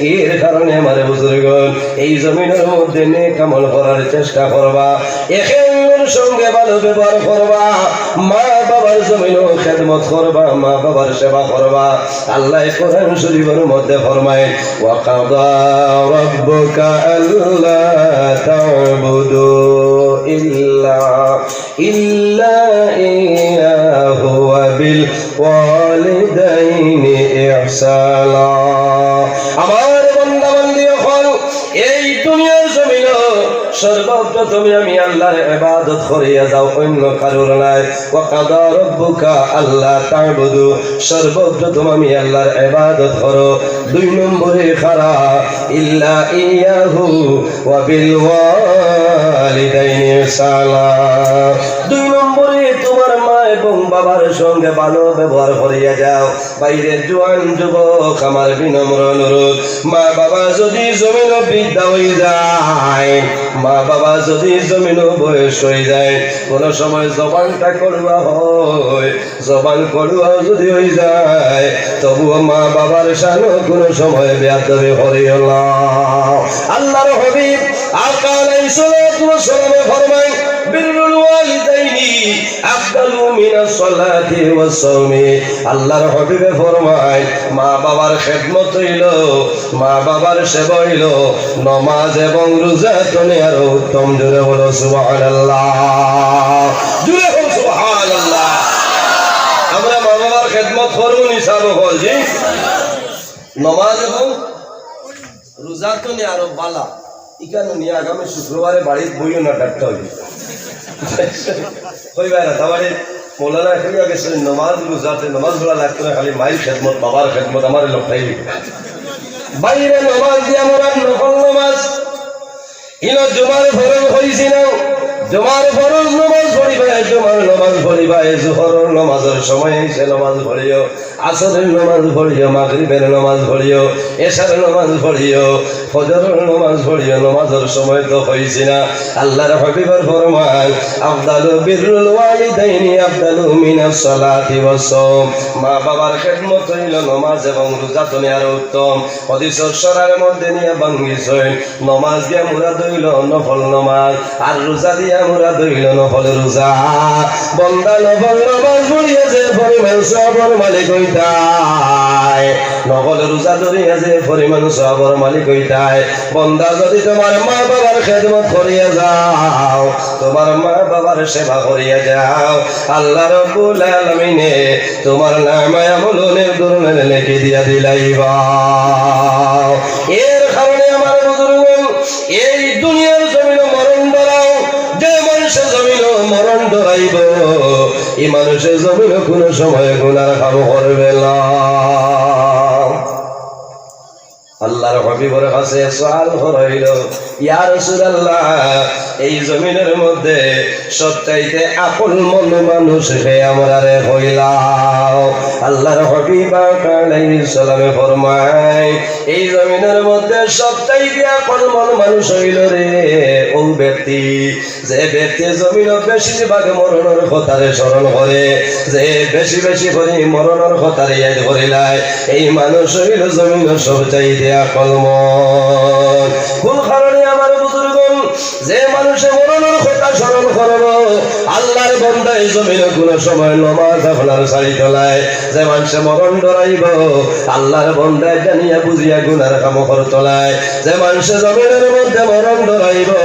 এর কারণে আমার বুজুর্গন, এই জমিনর মধ্যে নেক আমল করার চেষ্টা করবা, একে অন্যর সঙ্গে ভালো ব্যবহার করবা, মা বাবার জমিনও খেদমত করবা, মা বাবার সেবা করবা। আল্লায় কোরআন শরীফর মধ্যে ফরমায়, "ওয়া কাদা রাব্বুকা আল্লা তা'বুদু ইল্লা, ইল্লা ইয়াহু ওয়া বিল ওয়ালিদাইনি ইহসানা।" আমার বান্দা বান্দি অকল, এই দুনিয়ার জমিনো সর্বপ্রথমে আমি আল্লাহর ইবাদত করিয়া যাও, অন্য কারোর নায়। ওয়া কাদা রাব্বুকা আল্লা তা'বুদু, সর্বপ্রথম আমি আল্লাহর ইবাদত করো। দুই নম্বরে কারা, ইল্লা ইয়াহু ওয়া বিল ওয়ালিদাইনি ইহসানা। দুই নম্বরে তোমার মা এবং বাবার সঙ্গে ভালো ব্যবহার করিয়া যাও। বাইরে জোয়ান যুবক, আমার বিনম্র অনুরোধ, মা বাবা যদি জমিনো বৃদ্ধা অই যায়, মা বাবা যদি জমিনো বয়স অই যায়, কোনো সময় জবানটা কড়ুয়া হয়, জবান কড়ুয়াও যদি অই যায়, তবুও মা বাবার শানো কোনো সময় বেয়াদবি করিও না। আল্লাহর হাবিব আকা আলাইহিস সালাতু ওয়াস সালামে ফরমায়, "বিররুল ওয়ালিদাইনি আফদালু মিনাস সালাতি ওয়াস সাওমি।" আল্লাহর হাবিবে ফরমায়, মা বাবার খেদমত অইলো, মা বাবার সেবা অইলো নমাজ এবং রোজা তনে আরো উত্তম। জোরে বলো সুবহানাল্লাহ, জোরে বলো সুবহানাল্লাহ। আমরা মা বাবার খেদমত করবো নি সাব অকল, জি? নমাজ এবং রোজা তনে আরো বালা। ইখান নিয়া আগামী শুক্রবারে বাড়িত বইও না, ডাক্তার অইবো। কইবা না, তার মানে মৌলানা কইয়া গেছে, নমাজ রোজাতে নমাজ পড়া লাগতো না, খালি মায়ের খেদমত, বাবার খেদমত, আমার লোকটাই লিখে। বাইরে নমাজ দিয়া মরার নফল নমাজ, ইনো জুমার ফরজ অইছে না, জুমার ফরজ নমাজ পড়িবা, জুমার নমাজ পড়িবা, এই জোহরর নমাজর সময় অইছে, নমাজ পড়িও, আসরের নমাজ পড়িও, মাগরিবের নমাজ পড়িও, এশার নমাজ পড়িও, ফজরর নমাজ পড়িও, নমাজর সময় তো অইছে না। আল্লাহর হাবিবর ফরমান, "আফদালু বিররুল ওয়ালিদাইনি আফদালু মিনাস সালাতি ওয়াস সাওম।" মা বাবার খেদমত অইলো নমাজ এবং রোজা তনে আরো উত্তম। হাদিসর সরার মধ্যে নিয়া ভাঙ্গিছইন, নমাজ দিয়া মুরাদ অইলো নফল নমাজ, আর রোজা দিয়া মুরাদ অইলো নফল রোজা। বন্দা নফল নমাজ পড়িয়া যে পরিমাণ সওয়াবর মালিক অইতায়, নফল রোজা ধরিয়া যে পরিমাণ সওয়াবর মালিক অইতায়, বন্দা যদি তোমার মা বাবার খেদমত করিয়া যাও, তোমার মা বাবার সেবা করিয়া যাও, আল্লাহ রাব্বুল আলামিনে তোমার নামায়ে আমল অনেক ধরনের নেকি দিয়া দিলাইবা। এর কারণে আমার বুজুর্গ, এই দুনিয়ার জমিনো মরণ ডরাও, যে মানুষে জমিনো মরণ ডরাইবো, ই মানুষে জমিনো কোনো সময় গুনার কাম করবে না। আল্লাহর হাবিবর কাছে সওয়াল করা অইলো, "ইয়া রাসূলুল্লাহ, এই জমিনর মধ্যে সবচাইতে আকলমন্দ মানুষ কে আমরারে কইলাও।" আল্লাহর হাবিব আলাইহিস সালামে ফরমায়, এই জমিনর মধ্যে সবচাইতে আকলমন্দ মানুষ অইলো রে অউ ব্যক্তি, যে ব্যক্তি জমিনো বেশিরভাগ মরণর কথারে স্মরণ করে, যে বেশি বেশি করি মরণর কথারে ইয়াদ করিলায়, এই মানুষ অইলো জমিনো সবচাইতে আকলমন্দ। কোন কারণে আমার বুজুর্গন, যে মানুষে মরণর কথা স্মরণ করবো, আল্লাহর বন্দায় জমিনো কোনো সময় নমাজ আপনার ছাড়িতো নায়। যে মানুষে মরণ ডরাইবো, আল্লাহর বন্দায় জানিয়া বুঝিয়া গুনার কাম করতো নায়। যে মানুষে জমিনর মধ্যে মরণ ডরাইবো,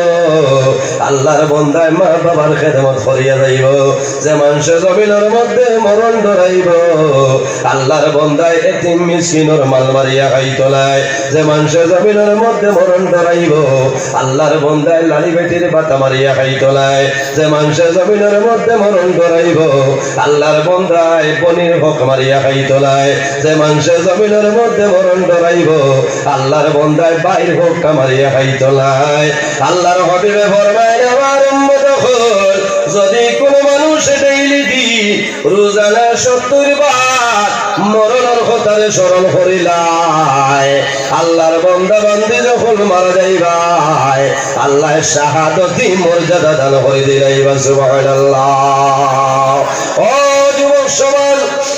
আল্লাহর বন্দায় মা বাবার খেদমত করিয়া যাইবো। যে মানষে জমিনর মধ্যে মরণ ডরাইবো, আল্লাহর বন্দায় এতিম মিসকিনর মাল মারিয়া খাইতো নায়। যে মানষে জমিনর মধ্যে মরণ ডরাইবো, আল্লাহর বন্দায় লাড়ি বেটির বাতা মারিয়া খাইতো নায়। যে মানষে জমিনর মধ্যে মরণ ডরাইবো, আল্লাহর বন্দায় বইনর হক মারিয়া খাইতো নায়। যে মানষে জমিনর মধ্যে মরণ ডরাইবো, আল্লাহর বন্দায় ভাইর হকটা মারিয়া খাইতো নায়। আল্লাহর হাবিবে ফরমাইন, আমার উম্মত অকল, যদি কুনু মানুষ ডেইলি দি রোজানা সত্তর বার মরণর কথারে স্মরণ করিলায়, আল্লাহর বন্দা বান্দি যখন মারা যাইবায়, আল্লায় শাহাদতি মর্যাদা দান করি দিলাইবা। সুবহানাল্লাহ। ও যুবক সমাজ,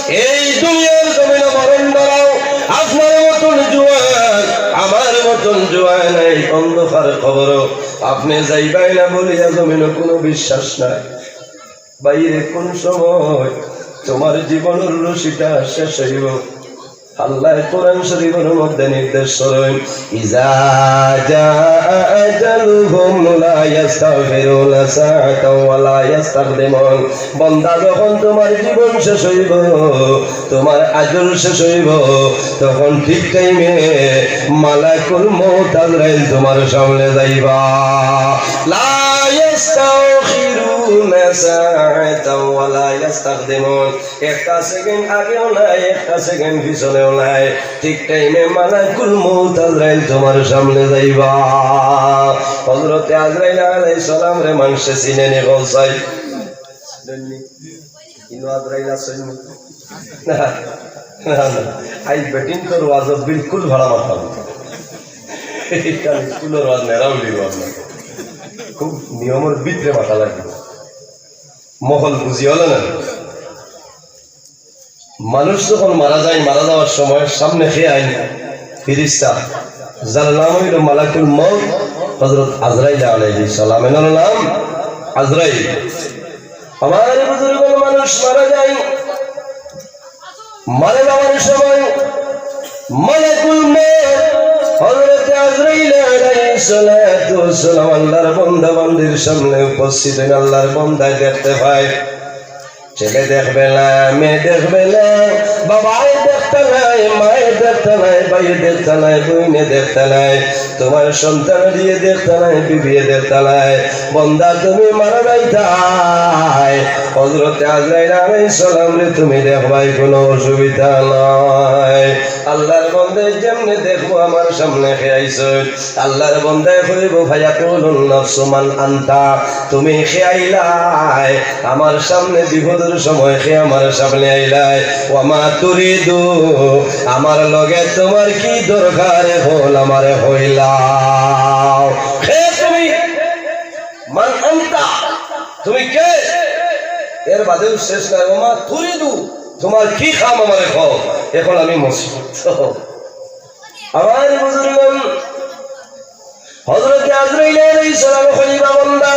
এই দুনিয়ার জমিনো মরণ ডরাও। আপনার মতন জুয়ান, আমার মতন জুয়ান, এই অন্ধকার কবরো আপনে যাইবায় না বলিয়া জমিনো কুনু বিশ্বাস নাই। ভাইরে, কুন সময় তুমার জীবনর রশিটা শেষ অইবো? আল্লায় কোরআন শরীফর মধ্যে নির্দেশ করইন, "ইজা জাআ আজালুহুম লা ইয়াস্তাখিরুনা সাআতাও ওয়া লা ইয়াস্তাকদিমুন।" বন্দা, যখন তুমার জীবন শেষ অইবো, তুমার আজল শেষ অইবো, তখন ঠিক টাইমে মালাকুল মউত আজরাইল তুমার সামনে যাইবা। লা ইয়াস্তাখিরুনা সাআতাও ওয়া লা ইয়াস্তাকদিমুন। একটা সেকেন্ড আগেও নাই, একটা সেকেন্ড পিছনেও নাই। ঠিক টাইমে মালাকুল মউত আজরাইল তুমার সামনে যাইবা। হযরতে আজরাইল আলাইহিস সালামরে মানষে চিনে নি, কও চাই? ইনো আজরাইল আছইন নি? না, না, না। আইজ বেটিন্তর ওয়াজো বিলকুল ভাড়া মারতাম। ইটা স্কুলর ওয়াজ, নেরাউলির ওয়াজ না। খুব নিয়মর ভিতরে মাতা লাগে। মহল বুঝি অইলো না? মানুষ যখন মারা যায়, মারা যাওয়ার সময় সামনে কে আইন? ফিরিস্তা। যার নাম অইলো মালাকুল মউত, হযরত আজরাইল আলাইহিস সালাম। এনার নাম আজরাইল। আমার বুজুর্গ, মানুষ মারা যায়, মারা যাওয়ার সময় মালাকুল মউত হযরত আজরাইল আলাইহিস সালাতু ওয়াস সালাম আল্লাহর বন্দা বান্দির সামনে উপস্থিত অইন। আল্লাহর বন্দায় দেখতে পায়, ছেলে দেখবে না, মেয়ে দেখবে না, বাবায় দেখতা নায়, মায়ে দেখতা নায়, ভাইয়ে দেখতা নায়, বইনে দেখতা নায়, তুমার সন্তান দিয়ে দেখতা নায়, বিবিয়ে দেখতা নায়। বন্দা, তুমি মারা যাইতায়, হযরতে আজরাইল আলাইহিস সালামরে তুমি দেখবায়, কুনু অসুবিধা নাই। আল্লাহর বন্দায় যেমনে দেখবো আমার সামনে কে আইছইন, আল্লাহর বন্দায় কইবো, "ফায়াকুলুন নাফসু মান আনতা?" তুমি কে আইলায়? আমার সামনে বিপদর সময় কে আমার সামনে আইলায়? "ওয়া মা তুরিদু?" আমার লগে তুমার কি দরকার, অখন আমারে কইলাও। কে তুমি? মান আনতা? তুমি কে? এর বাদেও শেষ নাই। "ওয়া মা তুরিদু?" তুমার কি কাম আমারে কও, অখন আমি মসজিদ। আমার বুজুর্গ, হযরতে আজরাইল আলাইহিস সালাম কইবা, "বন্দা,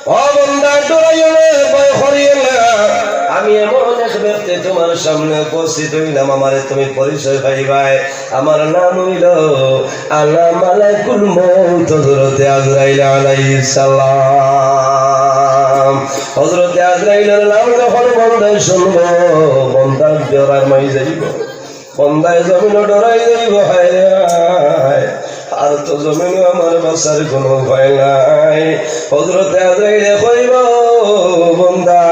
ও বন্দা, ডরাইও না, ভয় করিও না। আমি এমন এক ব্যক্তি তুমার সামনে উপস্থিত অইলাম, আমারে তুমি পরিচয় পাইবায়। আমার নাম অইলো আনা মালাকুল মউত, হযরতে আজরাইল আলাইহিস সালাম।" হযরতে আজরাইলর নাম যখন বন্দায় শুনবো, বন্দা ডরাইয়া মাই যাইবো। বন্দায় জমিনো ডরাই যাইবো, হায় হায়, আর তো জমিনো আমার বাঁচার কুনু উপায় নাই। হযরতে আজরাইলে কইবো, "বন্দা,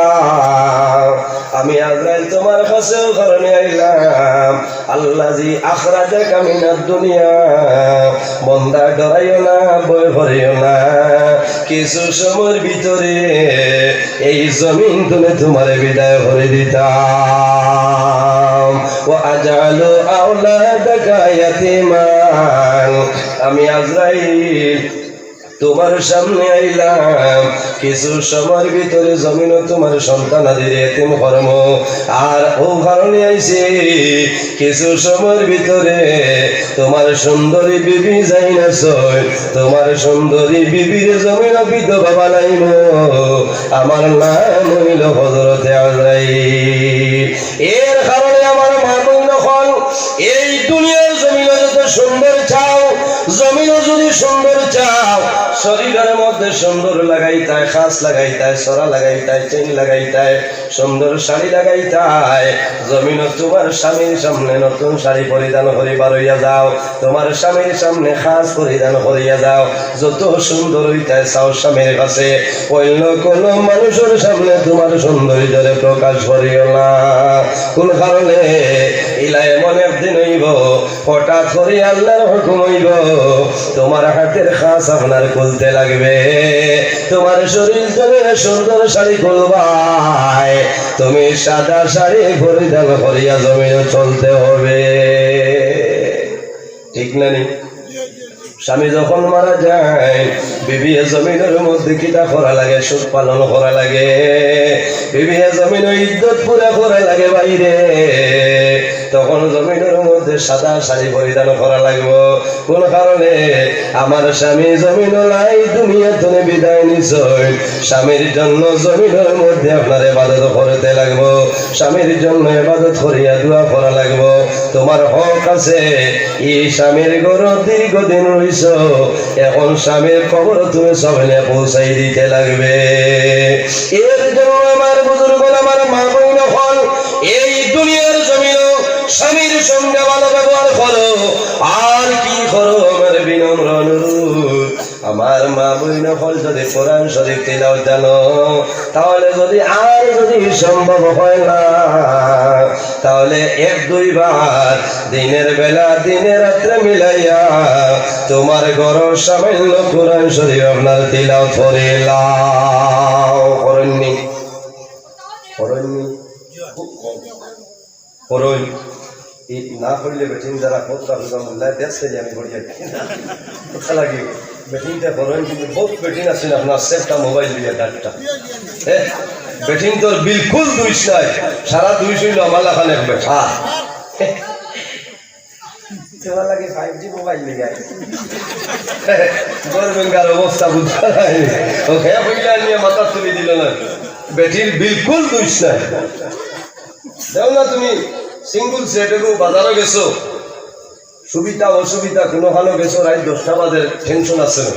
আমি আজরাইল তুমার কাছে অউ কারণে আইলাম, আল্লাযী আখরাজাকা মিনাদ দুনিয়া।" বন্দা, ডরাইও না, ভয় করিও না, কিছু সময়র ভিতরে এই জমিন থনে তুমারে বিদায় করি দিতাম। "ওয়া আজআলু আওলাদাকা ইয়াতীমান।" আমি আজরাইল তুমার সামনে আইলাম, কিছু সময়র ভিতরে জমিনো তুমার সন্তানাদিরে এতিম করমু। আর অউ কারণে আইছি, কিছু সময়র ভিতরে তুমার সুন্দরী বিবি যাইন আছইন, তুমার সুন্দরী বিবিরে জমিনো বিধবা বানাইমু। আমার নাম অইলো হযরতে আজরাইল। এর কারণে আমার মা-বইন অকল, এই দুনিয়ার জমিনো যত সুন্দর চাও, জমিনো যদি সুন্দর চাও, শরীরের মধ্যে সুন্দর লাগাইতায়, খাস লাগাইতায়, ছড়া লাগাইতায়, চেইন লাগাইতায়, সুন্দর শাড়ি লাগাইতায়। জমিনো তোমার স্বামীর সামনে নতুন শাড়ি পরিধান করি বার অইয়া যাও, তোমার স্বামীর সামনে খাস পরিধান করিয়া যাও। যত সুন্দর অইতায় চাও স্বামীর কাছে, অন্য কোনো মানুষের সামনে তোমার সৌন্দর্যরে প্রকাশ করিও না। কোন কারণে? ইলা এমন একদিন অইবো, হঠাৎ করি আল্লাহর হুকুম অইবো, তোমার হাতের খাস আপনার খুলতে লাগবে। তোমার শরীর থেকে সুন্দর শাড়ি খুলবায়, তুমি সাদা শাড়ি পরিধান করিয়া জমিনো চলতে হবে। ঠিক না নি? স্বামী যখন মারা যায়, বিবিয়ে জমিনের মধ্যে কিতা করা লাগে? শোক পালন করা লাগে। বিবিয়ে জমিনর ইদ্দত পুরা করা লাগে ভাইরে। তখন জমিনের মধ্যে সাদা শাড়ি পরিধান করা লাগবো। কোন কারণে? আমার স্বামী জমিনো নাই, দুনিয়া থনে বিদায় নিছইন। স্বামীর জন্য জমিনের মধ্যে আপনার ইবাদত করতে লাগবো, স্বামীর জন্য ইবাদত করিয়া দোয়া করা লাগবো। তোমার হক আছে, ই স্বামীর ঘরো দীর্ঘদিন রইছো, এখন স্বামীর কবর তুমি সবেনে পৌঁছাই দিতে লাগবে। এর জন্য আমার বুজুর্গ, আমার মা বইন অকল, এই দুনিয়ার জমিনো স্বামীর সঙ্গে ভালো ব্যবহার করো। আর কি করো, আমার বিনম্র অনুরোধ, আমার মা বইন অকল যদি কোরআন শরীফ তিলাওয়াত জানো, তাহলে যদি আর যদি সম্ভব হয় না, তাহলে এক দুইবার দিনের বেলা, দিনে রাত্রে মিলাইয়া তোমার ঘরো সামান্য কোরআন শরীফ আপনার তিলাওয়াত করিলাও। করইননি? করইননি? করইন। ই না করলে বেটিন যারা খোঁজ রাখবে, মোল্লায় দেখছে যে আমি করি আর কি। কথা লাগে। বেটিনটা করইন, কিন্তু বহুত বেটিন আছে না, আপনার সেটটা মোবাইল দিয়া ডাকটা। হ্যাঁ, বেটিন তোর বিলকুল দুষ নাই, সারা দুষ অইলো আমার লাখান এক বেটা। তোমার লাগে ফাইভ জি মোবাইল নিয়ে যায়। গভর্নমেন্ট অবস্থা বুঝা যায়। ওকে, বুঝলে নিয়ে মাথা তুলি দিল না। বেটির বিলকুল দুষ নাই। দেও না তুমি সিঙ্গেল সেট, এগু বাজারো গেছো, সুবিধা অসুবিধা কোনোখানো গেছো, রাইত দশটা বাজে, টেনশন আছে না।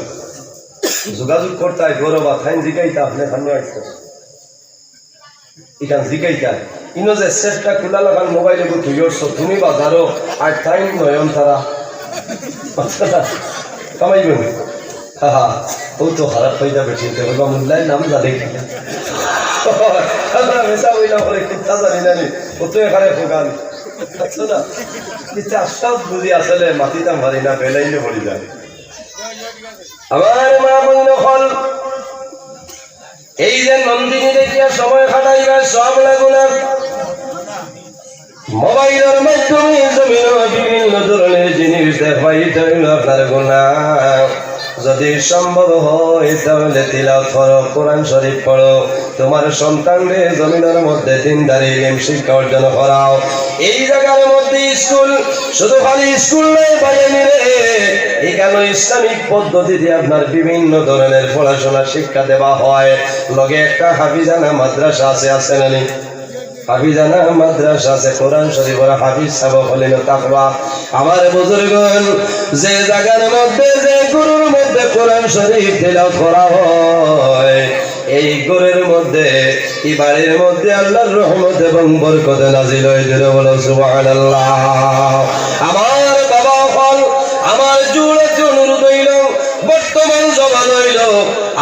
যোগাযোগ করতায়, ঘরো বা থাইন জিগাইতা, আপনে খানো আইতো। ইখান জিগাইতা। ইনো যে সেটটা খুলা লাখান মোবাইল এগু তুই করছো, তুমি বাজারো, আর থাইন নয়ন তারা। কামাইবো নি? হা হা, ও তো খারাপ অই যাবে, চিন্তা করবা, মোল্লায় নাম জানে কি? আমরা মেসা বইলা করে কিতা জানি না নি, ও তো এখানে ফোকান। আচ্ছা না, কিতা সব বুঝি আসলে মাতিতাম পারি না, বেলাইলে পড়ি যায়। আমার মা বইন অকল, এই যে নন্দিনী দেখিয়া সময় কাটাইবার সব লাগু না। মোবাইলর মাধ্যমে জমিনো বিভিন্ন ধরনের জিনিস দেখবা, ইটা অইলো আপনার গুনাহ। যদি সম্ভব হয় তাহলে তিলাওয়াত করো, কোরআন শরীফ পড়ো, তোমার সন্তানরে জমিনর মধ্যে দিনদারি ইলিম শিক্ষা অর্জন করাও। এই জাগার মধ্যে স্কুল, শুধু খালি স্কুল নয় ভাইয়াইন রে, ইখানো ইসলামিক পদ্ধতিতে আপনার বিভিন্ন ধরনের পড়াশোনা শিক্ষা দেওয়া হয়। লগে একটা হাফিজানা মাদ্রাসা আছে, আছে না নি? হাফিজানা মাদ্রাসা আছে, কোরআন শরীফর হাফিজ সাব অকল ইনো থাকবা। আমার বুজুর্গন, যে জাগার মধ্যে, যে ঘরর মধ্যে কোরআন শরীফ তিলাওয়াত করা হয়, এই ঘরর মধ্যে, এই বাড়ির মধ্যে আল্লাহর রহমত এবং বরকত নাজিল অয়। জোরে বলো সুবহানাল্লাহ। আমার বাবা অকল, আমার জোড়াতে অনুরোধ অইলো, বর্তমান জমানা অইলো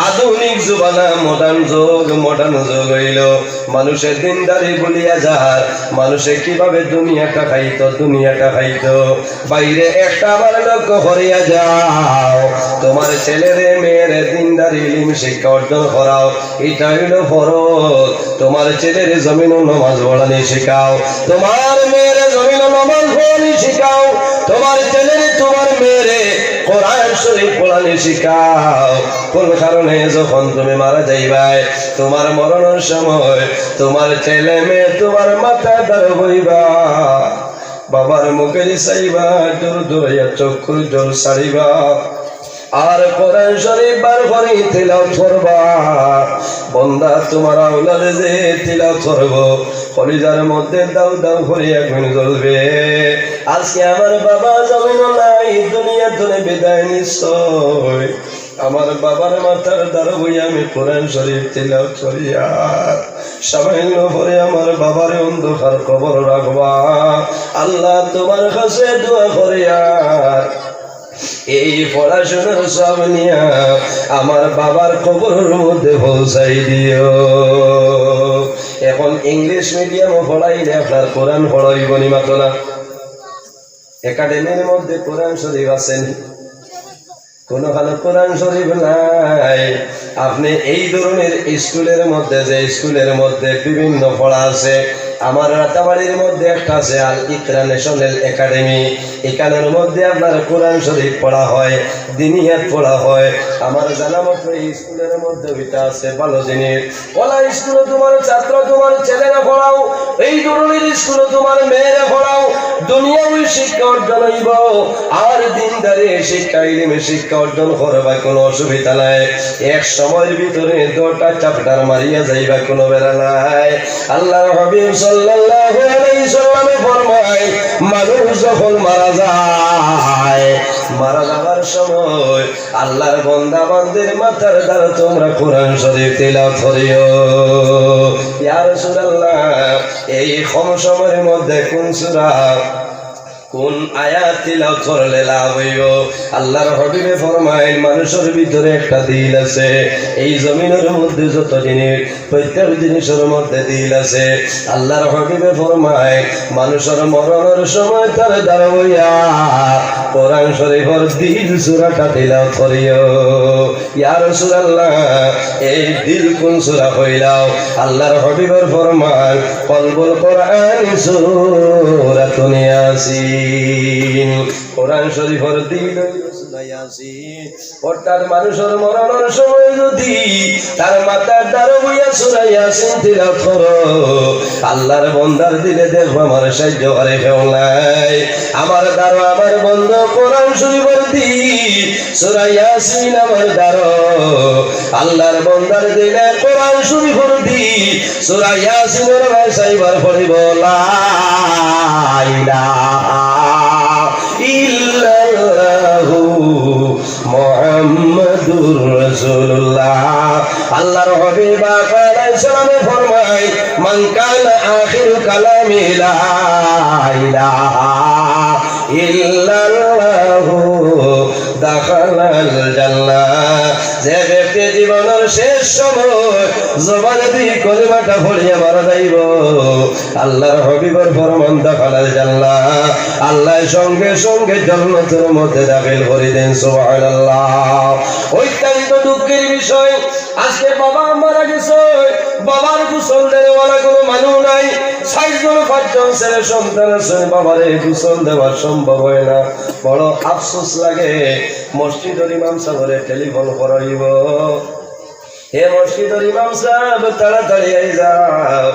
আধুনিক জমানা, মডার্ন যুগ, মডার্ন যুগ অইলো। মানুষে দিনদারি ভুলিয়া যার, মানুষে কিভাবে দুনিয়াটা খাইতো, দুনিয়াটা খাইতো। ভাইরে, একটা বার লক্ষ্য করিয়া যাও, তোমার ছেলেরে মেয়েরে দিনদারি ইলিম শিক্ষা অর্জন করাও, ইটা অইলো ফরজ। তোমার ছেলেরে জমিনো নমাজ পড়ানি শিখাও, তোমার মেয়েরে জমিনো নমাজ পড়ানি শিখাও, তোমার ছেলেরে তোমার মেয়েরে কোরআন শরীফ পড়ানি শিখাও। কোন কারণে যখন তুমি মারা যাইবায়, তোমার মরণর সময় তোমার ছেলে মেয়ে তোমার মাথার দারো বইবা, বাবার মুখেদি চাইবা, জোর জোরাইয়া চক্ষুর জল ছাড়িবা, আর কোরআন শরীফ বার করি তিলাওয়াত করবা। বন্দা, তোমার আওলাদে যে তিলাওয়াত করবো, কলিজার মধ্যে দাউ দাউ করিয়া আগুন জ্বলবে। আজকে আমার বাবা জমিনো নাই, দুনিয়া থনে বিদায় নিছইন। আমার বাবার মাথার দাড় বইয়া আমি কোরআন শরীফ তিলাওয়াত করিয়ার সামান্য পরে আমার বাবারে অন্ধকার কবর রাখবা। আল্লাহ, তোমার কাছে দোয়া করিয়ার এই পড়াশোনার সব নিয়া আমার বাবার কবরের মধ্যে পৌঁছাই দিও। এখন ইংলিশ মিডিয়ামও পড়াইলে আপনার কোরআন পড়াইব নি মাতো না? একাডেমির মধ্যে কোরআন শরীফ আছে নি? কোনোখানো কোরআন শরীফ নাই। আপনি এই ধরনের স্কুলের মধ্যে, যে স্কুলের মধ্যে বিভিন্ন পড়া আছে, আমার রাতাবাড়ির মধ্যে একটা আছে আল ইকরা ন্যাশনাল একাডেমি, এখানের মধ্যে আপনার কোরআন শরীফ পড়া হয়, দিনিয়াত পড়া হয়। আমার জানা মতো এই স্কুলের মধ্যে ওইটা আছে ভালো জিনিস। ওলা স্কুলে তোমার ছাত্র, তোমার ছেলেরা পড়াও, এই ধরনের স্কুলে তোমার মেয়েরা পড়াও, দুনিয়াবি শিক্ষা অর্জন হইব। আর দিনদারি শিক্ষা, ইলমি শিক্ষা অর্জন করবা, কোনো অসুবিধা নাই। এক সময়ের ভিতরে দুইটা চ্যাপ্টার মারিয়া যাইবা, কোনো বেড়া নাই। আল্লাহর হাবিব সাল্লাল্লাহু আলাইহি সাল্লামে ফরমায়, মানুষ যখন মারা যায়, মারা যাওয়ার সময় আল্লাহর বন্দা বান্দির মাথার দাড় তোমরা কোরআন শরীফ তিলাওয়াত করিও। ইয়া রাসূলুল্লাহ, এই কম সময়ের মধ্যে কোন সূরা, কোন আয়াত তিলাওয়াত করলে লাভ হইব? আল্লাহর হাবিবে ফরমাইন, মানুষের ভিতরে একটা দিল আছে। এই জমিনের মধ্যে যত জিনিস, প্রত্যেক জিনিসের মধ্যে দিল আছে। আল্লাহর হাবিবে ফরমায়, মানুষের মরণের সময় তার দাড় বইয়া কোরআন শরীফের দিল সূরাটা তিলাওয়াত করিও। ইয়া রাসূলুল্লাহ, এই দিল কোন সূরা কইলাও? আল্লাহর হাবিবের ফরমান, কলবুল কোরআন সূরাতুন ইয়াসিন। কোরআন শরীফের দিল হইল সূরা ইয়াসিন। অর্থাৎ মানুষের মরণের সময় যদি তার মাথার দাড় বইয়া সূরা ইয়াসিন তিলাওয়াত করো, আল্লাহর বন্দার দিলে দেখবা আমার সাহায্য করে কেউ নাই। আমার দাড়, আমার বন্ধ কোরআন শরীফের দিল, সূরা ইয়াসিন আমার দাড়। আল্লাহর বন্দার দিলে কোরআন শরীফের দিল, সূরা ইয়াসিনের ভাষায় বার পড়িব, লা ইলাহা ইল্লাল্লাহু মুহাম্মাদুর রাসূলুল্লাহ। আল্লাহর হাবিব আকা আলাইহিস সালামে ফরমায়, মান কানা আখিরু কালামিহি লা ইলাহা ইল্লাল্লাহু দাখালাল জান্নাহ। যে ব্যক্তি জীবনের শেষ সময় জবানে দি কলিমাটা পড়িয়া মারা যাইব, আল্লাহর হাবিবের ফরমান, দাখালাল জান্নাহ, আল্লাহ সঙ্গে সঙ্গে জান্নাতের মধ্যে দাখিল করি দেন। সুবহানাল্লাহ। অত্যন্ত দুঃখের বিষয়, আজকে বাবা মারা গেছে, বাবার গোসল দেওয়ালা কোনো মানুষ নাই। চাইরজন পাঁচজন ছেলে সন্তান আছে, বাবারে গোসল দেওয়া সম্ভব হয় না। বড় আফসোস লাগে। মসজিদর ইমাম সাহেবরে টেলিফোন করাইব, হে মসজিদর ইমাম সাহেব, তাড়াতাড়ি আই যাও,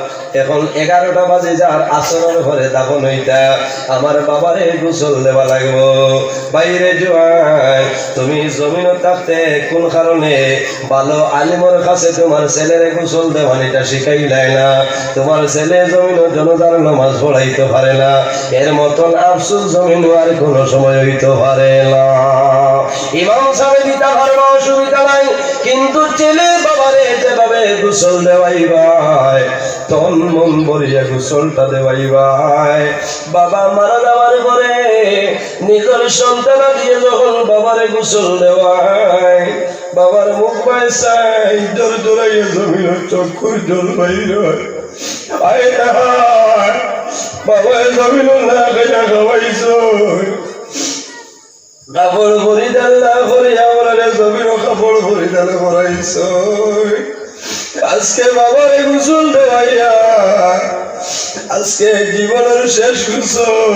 এখন এগারোটা বাজে যার, আসরের পরে দাফন হইতা, আমার বাবারে গোসল দেওয়া লাগবো। বাইরে জোয়ান, তুমি জমিনো থাকতে কোন কারণে ভালো আলিমর কাছে তোমার ছেলেরে গোসল দেওয়ানিটা শিখাইলায় না? তোমার ছেলে জমিনো জনাজার নামাজ পড়াইতে পারে না, এর মতন আফসোস জমিনো আর কোনো সময় হইতে পারে না। ইমাম সাহেব দিতা পারবা, অসুবিধা নাই, কিন্তু ছেলে বাবারে যেভাবে গোসল দেওয়াইবায়, তন মন ভরিয়া গোসলটা দেওয়াইবায়। বাবা মারা যাওয়ার পরে নিজের সন্তান দিয়ে যখন বাবারে গোসল দেওয়ায়, বাবার মুখ বায় চাই, দর দরাইয়া জমিনো চক্ষুর জল বাইর হয়। আয় রে হায়, বাবায় জমিনো না খাইয়া খাওয়াইছো। কাপড় পরিধান না করিয়া আমরারে জমিনো কাপড় পরিধান করাইছো। আজকে বাবারে গোসল দেওয়াইয়া, আজকে জীবনের শেষ গোসল,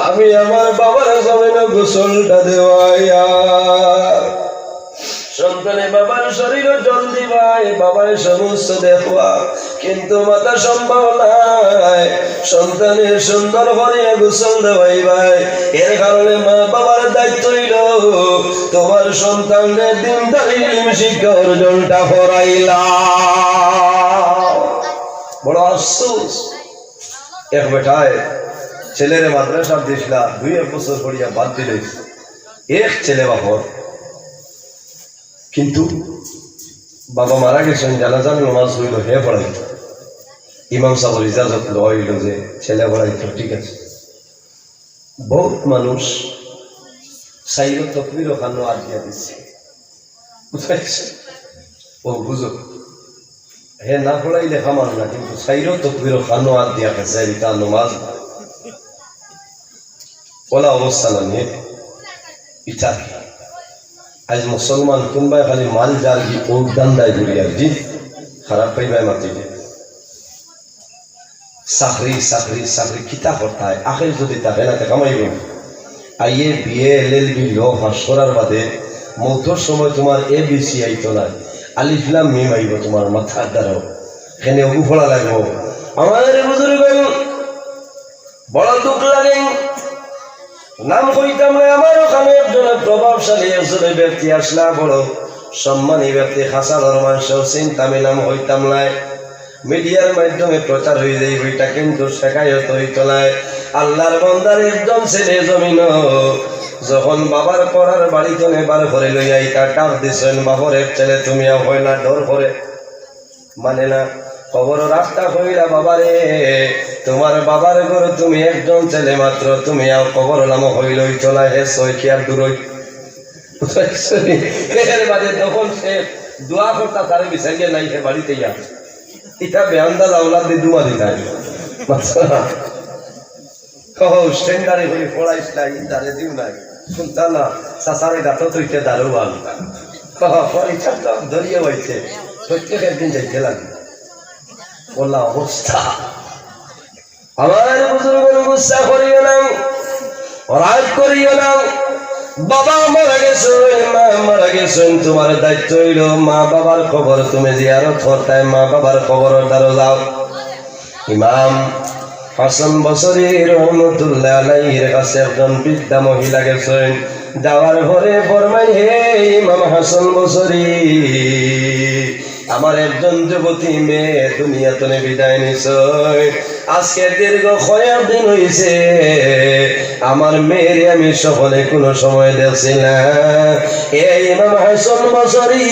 আমি আমার বাবার জমিনো গোসলটা দেওয়াইয়া। সন্তানে বাবার শরীরো জল দিবায়, বাবায় সমস্ত দেখবা, কিন্তু মাতা সম্ভব নাই। সন্তানের সুন্দর করিয়া গোসল দেওয়াইবায়, এর কারণে মা বাবার দায়িত্ব হইল তোমার সন্তানরে দিনদারি ইলম শিক্ষা অর্জনটা করাইলা। বড় আফসোস, এক বেটায় ছেলেরে মাদ্রাসাত দিছলা, দুই এক বছর পড়িয়া বাদ দিলে, এক ছেলে বাপর কিন্তু বাবা মারা গেছইন, জানাজার নামাজ অইলো, হে পড়াইতো। ইমাম সাবর ইজাজত লওয়া অইলো যে ছেলে পড়াইতো, ঠিক আছে। বউত মানুষ চাইরো তকবিরো খানো আত দিয়া দিছে, বুঝাইছে? ও বুঝো, হে না পড়াইলে কাম অয় না, কিন্তু চাইরো তকবিরো খানো আত দিয়া গেছে, ইটা নামাজ না। অলা অবস্থা না নি? ইটা আইজ মুসলমান কুনবায় খালি মাল যার কি ও ধান্দায় ঘুরি আর জি, খারাপ পাইবায় মাতিলে। চাকরি, চাকরি, চাকরি, কিতা করতায়? আখের যদি থাকে না, তে কামাইবো না। আইএ, বিএ, এলএলবি, ল পাস করার বাদে মৌতর সময় তুমার এবিসি আইতো না, আলিফ লাম মিম আইবো তুমার মাথার দ্বারাও। এখানে অগু পড়া লাগবো। আমার বুজুর্গ, বড় দুঃখ লাগে। নাম কইতাম নায়, আমার অখানো একজন প্রভাবশালী একজন ব্যক্তি আছলা, বড় সম্মানী ব্যক্তি, খাসালর মানষেও চিনতা, আমি নাম কইতাম নায়। মিডিয়ার মাধ্যমে প্রচার অই যাইবো ইটা, কিন্তু শেকায়ত অইতো নায়। আল্লার বান্দার একজন ছেলে জমিনো যখন বাবার করার বাড়ি থনে বার করি লইয়া আইতা, ডাক দিছইন, বাপর এক ছেলে, তুমি আও, কয় না, ডর করে। মানে না, কবরো রাখতা কইলা, বাবারে, তুমার বাবার ঘর, তুমি একজন ছেলে মাত্র, তুমি আও, কবরো নামো কইলে অইতো না, হে ছয় কি আর দূরই। এর বাদে যখন সে দোয়া করতা, তারে বিচারিয়া নাই, হে বাড়িত ইয়া। ইটা বেআন্দাজ আওলাদরে দোয়া দিতা। ও, স্ট্যান্ডারে করি পড়াইস না, ইন্দারে দিও নাই। শুনতা না, চাচারে গাতো থইতে দারোয়ান। ও, পরীক্ষা তো ধরিয়া বইছে, প্রত্যেক একদিন যাইতে লাগে। অলা অবস্থা। আমার বুজুর্গ, গুসা করিও না, রাগ করিও না। বাবা মারা গেছইন, মা মারা গেছইন, তুমার দায়িত্ব অইলো মা বাবার কবর তুমি জিয়ারত করতায়, মা বাবার কবরর দ্বারো যাও। ইমাম হাসান বসরি রহমতুল্লাহ আলাইহির কাছে একজন বৃদ্ধা মহিলা গেছইন। যাওয়ার পরে ফরমাইন, হে ইমাম হাসান বসরি, আমার একজন যুবতী মেয়ে দুনিয়া থনে বিদায় নিছইন। আজকে দীর্ঘ কয়েক দিন অইছে, আমার মেয়েরে আমি স্বপনে কুনু সময় দেখছি না। হে ইমাম হাসান বসরি,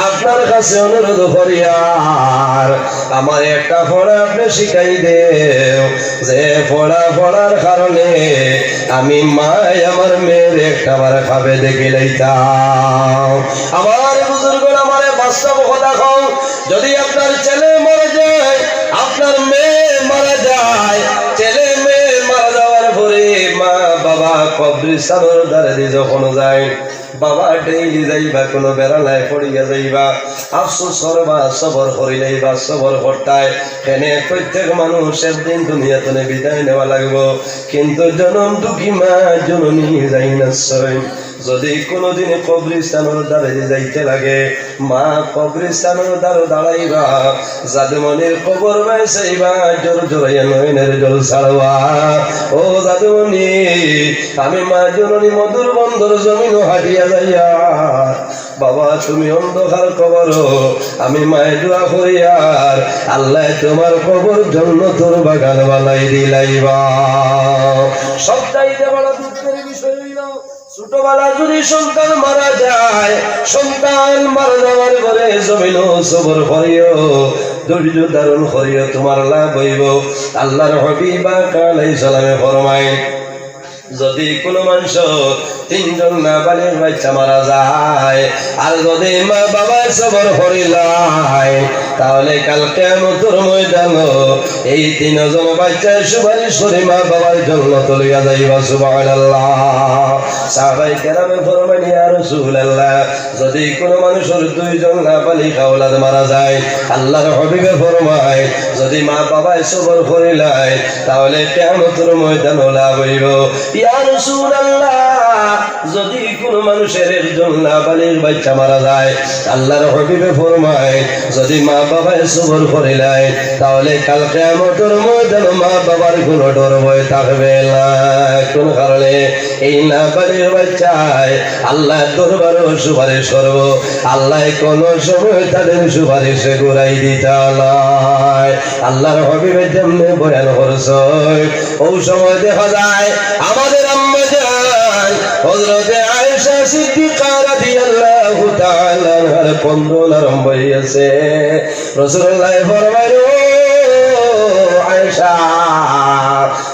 আপনার কাছে অনুরোধ করিয়ার, আমারে একটা পড়া আপনে শিখাই দেও, যে পড়া পড়ার কারণে আমি মায় আমার মেয়েরে একটাবার খাবে দেখিলাইতাম। আমার বুজুর্গ, আমারে বাস্তব কথা কও, যদি আপনার ছেলে মারা যায়, আপনার মেয়ে মারা যায়, ছেলে মেয়ে মারা যাওয়ার পরে মা বাবা কবরস্থানর দ্বারেদি যখন যাইন, বাবা ডেইলি যাইবা, কুনু বেড়ালায় পড়িয়া যাইবা, আফসোস করবা, সবর করিলাইবা, সবর করতায়। কেনে প্রত্যেক মানুষ একদিন দুনিয়া থনে বিদায় নেওয়া লাগবো, কিন্তু জনম দুঃখী মা জননী যাইন আশ্রয়। যদি কুনুদিন কবরস্থানর দ্বারেদি যাইতে লাগে, মা কবরস্থানর দ্বারো দাঁড়াইবা, জাদুমণির কবর বায় চাইবা, জোর জোরাইয়া নয়নের জল ছাড়বা। ও জাদুমণি, আমি মা জননী মধুর বন্দর জমিনো হাঁটিয়া যাইয়া, বাবা তুমি অন্ধকার কবরো, আমি মায় দোয়া করিয়ার, আল্লায় তুমার কবর জন্নতর বাগান বানাই দিলাইবা। সবচাইতে বড় দুঃখের বিষয় অইলো, ছোটবেলা যদি সন্তান মারা যায়, সন্তান মারা যাওয়ার পরে জমিনো সবর করিও, ধৈর্য ধারণ করিও, তুমার লাভ অইবো। আল্লার হাবিব পাক আলাইহিস সালামে ফরমাইন, যদি কুনু মানষর তিনজন নাবালিগ বাইচ্চা মারা যায়, আর যদি মা বাবায় সবর করিলাইন, তাহলে কাল কিয়ামতর ময়দানো এই তিনজন বাইচ্চায় সুপারিশ করি মা বাবারে জন্নতো লইয়া যাইবা। সুবহানাল্লাহ। সাহাবায়ে কেরামে ফরমাইন, ইয়া রাসূলুল্লাহ, যদি কুনু মানষর দুইজন নাবালিগ আওলাদ মারা যায়, আল্লার হাবিবে ফরমাইন, যদি মা বাবায় সবর করিলাইন, তাহলে কিয়ামতর ময়দানো লাভ অইবো। ইয়া রাসূলুল্লাহ, যদি কুনু মানষর একজন নাবালিগ বাইচ্চা মারা যায়, আল্লার হাবিবে ফরমাইন, যদি মা বাবায় সবর করিলাইন, তাহলে কাল কিয়ামতর ময়দানো মা বাবার কুনু ডর ভয় থাকবে না। কুন কারণে? এই নাবালিগ বাইচ্চায় আল্লার দরবারো সুপারিশ করবো, আল্লায় কুনু সময় তাদের সুপারিশরে ঘুরাই দিতা নায়। আল্লার হাবিবে যেমনে বয়ান করছইন, অউ সময় দেখা যায় আমাদের আম্মা জান হযরতে আয়েশা সিদ্দিকা রাদিয়াল্লাহু তাআলা আনহার কান্দন আরম্ভ অই গেছে। রাসূলুল্লাহ ফরমাইল, "ও আয়েশা,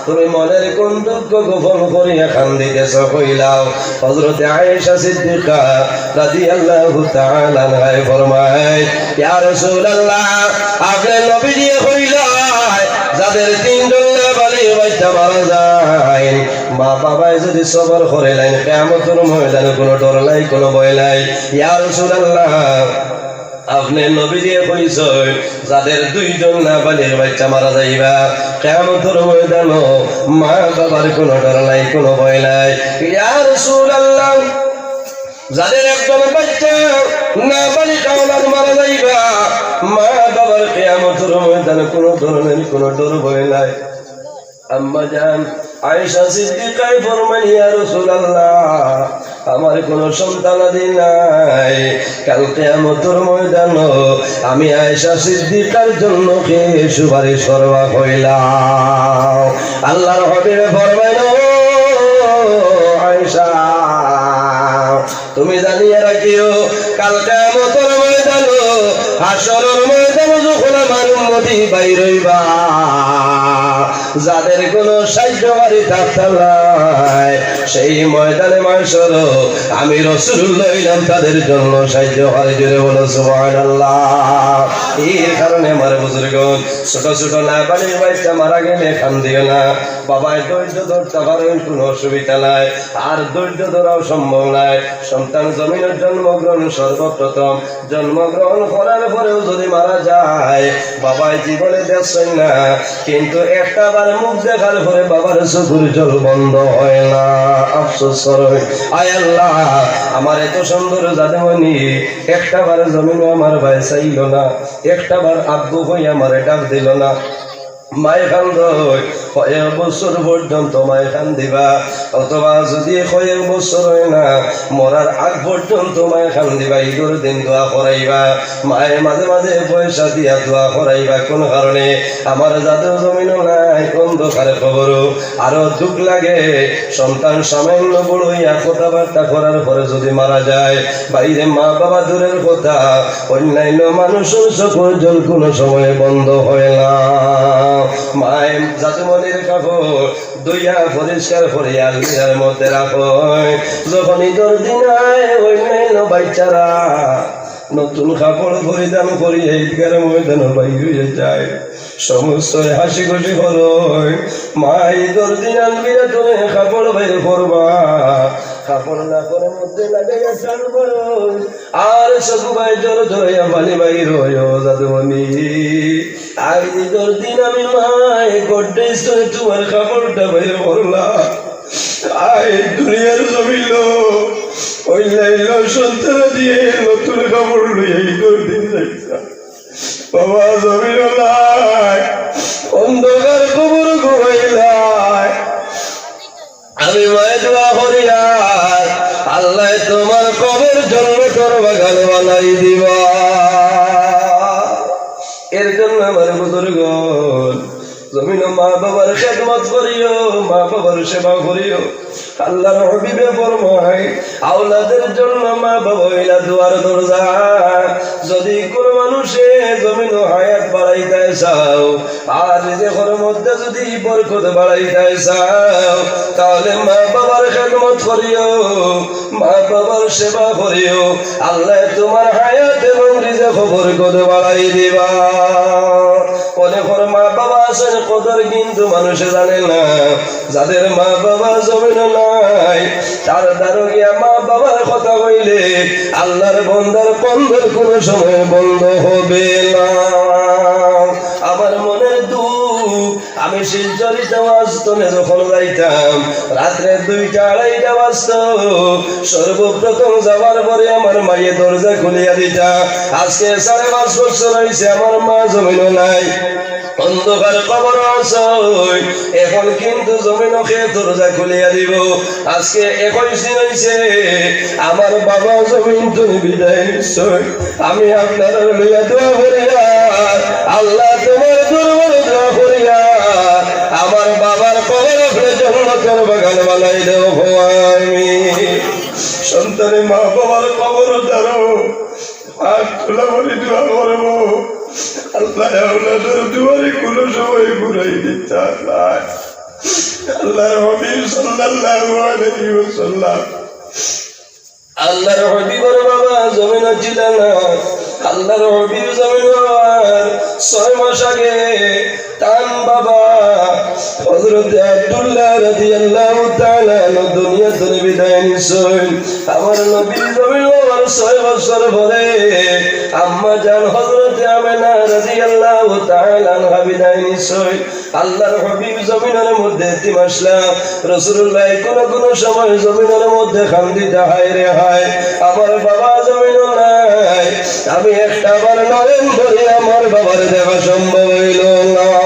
তুমি মনের কোন দুঃখ গোপন করিয়া কান্দিতেছ, কইলাও।" হযরতে আয়েশা সিদ্দিকা রাদিয়াল্লাহু তাআলা আনহায় ফরমায়, "ইয়া রাসূলুল্লাহ, আপনে নবীজিয়ে কইলায়, যাদের তিনজন নাবালিগ বাচ্চা মারা যায়, মা বাবায় যদি সবর করিলাইন, কিয়ামতর ময়দানো কুনু ডর নাই, কুনু ভয় নাই।" ইয়া রাসূলুল্লাহ, আপনে নবীজিয়ে কইছইন, যাদের দুইজন নাবালিগ বাচ্চা মারা যাইবা, কিয়ামতর ময়দানো মা বাবার কুনু ডর নাই, কুনু ভয় নাই। ইয়া রাসূলুল্লাহ, যাদের একজন বাচ্চা নাবালিগ আওলাদ মারা যাইবা, মা বাবার কিয়ামতর ময়দানে কুনু ধরনের কুনু ডর ভয় নাই। আম্মা জান আয়েশা সিদ্দিকায় ফরমাইন, "ইয়া রাসূলুল্লাহ, আমার কুনু সন্তানাদি নাই, কাল কিয়ামতর ময়দানো আমি আয়েশা সিদ্দিকার জন্য কে সুপারিশ করবা কইলাও?" আল্লাহর হাবিবে ফরমাইন, "ও আয়েশা, তুমি জানিয়া রাখিও, কাল কিয়ামতর ময়দানো, হাশরর ময়দানো যখন আমার উম্মতি বাইর অইবা, যাদের কুনু সাহায্যকারী থাকতা নায়, সেই ময়দানে মাহশরো আমি রাসূলুল্লাহ অইলাম তাদের জন্য সাহায্যকারী।" জোরে বলো সুবহানাল্লাহ। এর কারণে আমার বুজুর্গন, ছোট ছোট নাবালিগ বাচ্চা মারা গেলে কান্দিও না। বাবায় ধৈর্য ধরতা পারইন, কুনু অসুবিধা নাই। আর ধৈর্য ধরাও সম্ভব নায়। সন্তান জমিনো জন্মগ্রহণ সর্বপ্রথম, জন্মগ্রহণ করার পরেও যদি মারা যায়, বাবায় জীবনে দেখছইন না, কিন্তু একটা বার মুখ দেখার পরে বাবার চকুর জল বন্ধ হয় না। আফসোস করইন, আয় আল্লাহ, আমার এত সুন্দর জাদুমণি, একটা বার জমিনো আমার বায় চাইল না, একটা বার আব্বু কই আমারে ডাক দিল না। মায় কান্দইন, কয়েক বছর পর্যন্ত মায় কান্দিবা, অথবা যদি কয়েক বছর হয় না, মরার আগ পর্যন্ত মায় কান্দিবা, ঈদর দিন দোয়া করাইবা, মায় মাঝে মাঝে পয়সা দিয়া দোয়া করাইবা। কোন কারণে? আমার জাদু জমিনো নাই, অন্ধকার কবরো। আরো দুঃখ লাগে, সন্তান সামান্য বড় হইয়া কথাবার্তা করার পরে যদি মারা যায়, বাইরে মা বাবা দূরের কথা, অন্যান্য মানুষর চকুর জল কোনো সময় বন্ধ হয় না। মায় জাদুমণির কাপড় ধুইয়া পরিষ্কার করিয়া আলমিরার মধ্যে রাখইন। যখন ঈদর দিন আয়, অন্যান্য বাচ্চারা নতুন কাপড় পরিধান করিয়া ঈদগার ময়দানো বাইর হইয়া যায়। সমস্ত হাসি খুশি করইন। মায় ঈদর দিন আলমিরা থনে কাপড় বাইর করবা, কাপড় না করে মধ্যে লাগাইয়া টান মারইন। আর চকু বায় জোর জোরাইয়া পানি বাইর অয়, ও জাদুমণি। আর ঈদর দিন আমি মায় গড্রেজ থনে তোমার কাপড়টা বাইর করলাম। আয় দুনিয়ার জমিনো অন্যান্য সন্তানাদিয়ে নতুন কাপড় লইয়া ঈদর দিন যাইতা। বাবা জমিনো নাই, অন্ধকার কবর ঘুমাইলায়। আমি মায় দোয়া করিয়ার, আল্লায় তোমার কবর জন্নতর বাগান বানাই দিবা। এর জন্য আমার বুজুর্গ, জমিনো মা বাবার খেদমত করিও, মা বাবার সেবা করিও। আল্লাহর হাবিবে ফরমায়, আওলাদের জন্য মা বাবা অইলা দুয়ার দরজা। যদি কোনো মানুষে জমিনো হায়াত বাড়াইতায় চাও, আর রিজিকর মধ্যে যদি বরকত বাড়াইতায় চাও, তাহলে মা বাবার খেদমত করিও, মা বাবার সেবা করিও। আল্লায় তোমার হায়াত এবং রিজিকো বরকত বাড়াই দিবা। অনেকর মা বাবা আছইন কদর কিন্তু মানুষে জানে না। যাদের মা বাবা জমিনো নাই, তার দ্বারো গিয়া মা বাবার কথা কইলে আল্লাহর বন্দার কন্দর কোনো সময় বন্ধ হবে না। আমার মনের দুঃখ, আমি শিলচরিত ওয়াজ থনে যখন যাইতাম, রাত্রে দুইটা আড়াইটা বাজতো, সর্বপ্রথম যাওয়ার পরে আমার মায়ে দরজা খুলিয়া দিতা। আজকে সাড়ে পাঁচ বছর অইছে, আমার মা জমিনো নাই, অন্ধকার কবরো আছইন। এখন কিন্তু জমিনো কে দরজা খুলিয়া দিবো? আজকে একুশ দিন অইছে, আমার বাবা জমিন থনে বিদায় নিছইন। আমি আপনারারে লইয়া দোয়া করিয়ার, আল্লাহ তোমার দরবারো দোয়া করিয়ার, আমার বাবার কবর আপনে জন্নতর তোর বাগান বানাই দেও গো আমি। সন্তানে মা বাবার কবর ধরো, আর তোলা বলি দোয়া করবো। আল্লাহ আওলাদের দুয়ারে কোনো সময় ঘুরাই দিতা না। আল্লাহর হাবিব সাল্লাল্লাহু আলাইহি ওয়াসাল্লাম, আল্লাহর হাবিবর বাবা জমিনো ছিল না। আল্লাহর হাবিব জমিনো আওয়ার ছয় মাস আগে তান বাবা হযরতে আব্দুল্লাহ রাদিয়াল্লাহু তাআলা আনহু দুনিয়া থনে বিদায় নিছইন। আমার নবী জমিনো আওয়ার ছয় বছর পরে আম্মা জান হযরতে আমেনা রাদিয়াল্লাহু তাআলা আনহা বিদায় নিছইন। আল্লাহর হাবিব জমিনর মধ্যে এতিম আছলা। রাসূলুল্লাহ কোনো কোনো সময় জমিনর মধ্যে কান্দিতা, হায় রে হায়, আমার বাবা জমিনো নাই, আমি একটা বার নয়ন ভরি আমার বাবার দেখা সম্ভব অইলো না।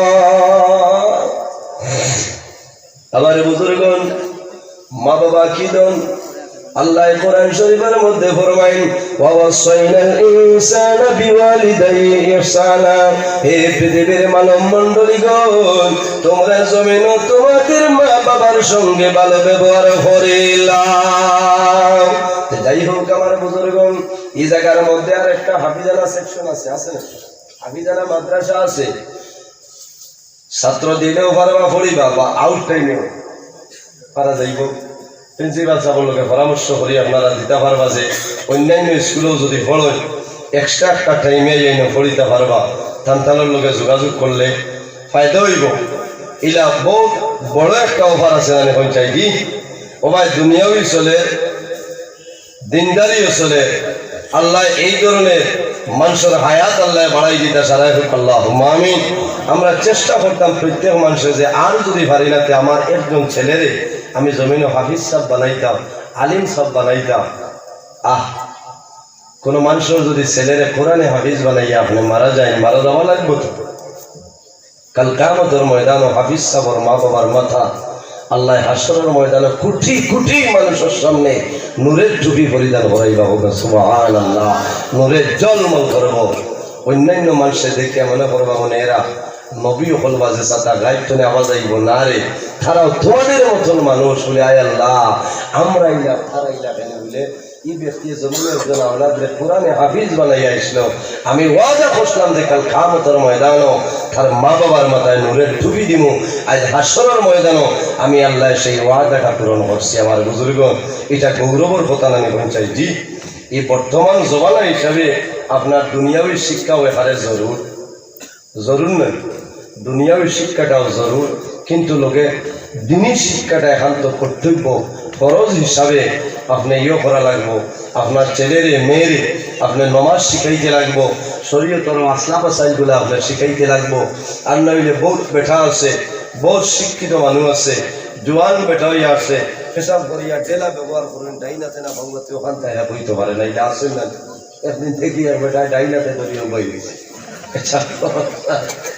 আমার বুজুর্গণ, মা বাবা কি ধন? আল্লাহ কোরআন শরীফর মধ্যে ফরমাইন, "ওয়া ওয়াসাইনাল ইনসানা বিওয়ালিদাইহি ইহসানা।" হে পৃথিবীর মানব মণ্ডলীগণ, তোমরা জমিনো তোমাদের মা বাবার সঙ্গে ভালো ব্যবহার করিলাও। তো যাই হোক, আমার বুজুর্গণ, এই জায়গার মধ্যে আর একটা হাফিজানা সেকশন আছে, আছে না? হাফিজানা মাদ্রাসা আছে। ছাত্র দিলেও পারবা পড়িবা বা আউট টাইমেও পারা যাইবো। প্রিন্সিপাল সাহেবর লগে পরামর্শ করি আপনারা দিতা পারবা যে অন্যান্য স্কুলেও যদি পড়ইন, এক্সট্রা একটা টাইমে আইয়া পড়িতা পারবা, তান তানর লগে যোগাযোগ করলে ফায়দা অইবো। ইলা বউত বড় একটা অফার আছে, জানি কোন চাই কি? ও ভাই, দুনিয়াও চলে, দিনদারিও চলে। আল্লাহ এই ধরনের মানষর হায়াত আল্লাহ বাড়াই দিতা সারাই হোক, আল্লাহুম্মা আমিন। আমরা চেষ্টা করতাম প্রত্যেক মানষে যে আর যদি পারি না, তে আমার একজন ছেলেরে আমি জমিনো হাফিজ সাহেব বানাইতাম, আলিম সাহেব বানাইতাম। আহ, কোনো মানষর যদি ছেলেরে কোরআনে হাফিজ বানাইয়া আপনে মারা যাইন, মারা যাওয়া লাগবো তো। কাল কিয়ামতর ময়দানো হাফিজ সাবর মা বাবার মাথা আল্লাহ হাশরর ময়দানো কোটি কোটি মানুষর সামনে নূরের টুপি পরিধান করাইবা, হোক সুবহানাল্লাহ, নূরে জলমল করবো। অন্যান্য মানষে দেখিয়া মনে করবা, মনে এরা নবী অকল বাজে সাদা গাইব তনে আওয়াজ আইব না রে, তারাও তোমাদের মতন মানুষ। বলে, আয় আল্লাহ, আমরা ইলা, তারা ইলা কেন? বলে, ই ব্যক্তি জমিনো একজন আওলাদরে কোরআনে হাফিজ বানাইয়া আইছলো। আমি ওয়াদা করছিলাম যে কাল কিয়ামতর ময়দানো তার মা বাবার মাথায় নূরের টুপি দিমু। আজ হাশরর ময়দানো আমি আল্লাহ সেই ওয়াদাটা পূরণ করছি। আমার বুজুর্গ, এটা গৌরবর কথা নানি কোন চাই? জি, এই বর্তমান জমানা হিসাবে আপনার দুনিয়াবি শিক্ষাও এখানে জরুর। জরুর নায়, দুনিয়াবি শিক্ষাটাও জরুর, কিন্তু লগে দিনি শিক্ষাটা একান্ত কর্তব্য, ফরজ হিসাবে আপনে ইয়ে করা লাগবো। আপনার ছেলেরে, মেয়েরে আপনে নমাজ শিখাইতে লাগবো, শরীয়তর মাসলা মাসাইলগুলা আপনে শিখাইতে লাগবো। আর না অইলে বউত বেটা আছে, বউত শিক্ষিত মানুষ আছে, জোয়ান বেটা অইয়া আছে, পেশাব করিয়া ডেলা ব্যবহার করইন, ডাইন আতে না বাউ আতে, ওখান থাকি বইতে পারে না, এটা আছে না? একদিন দেখি এক বেটায় ডাইন আতে ধরিয়া উবাই গেছে। আচ্ছা,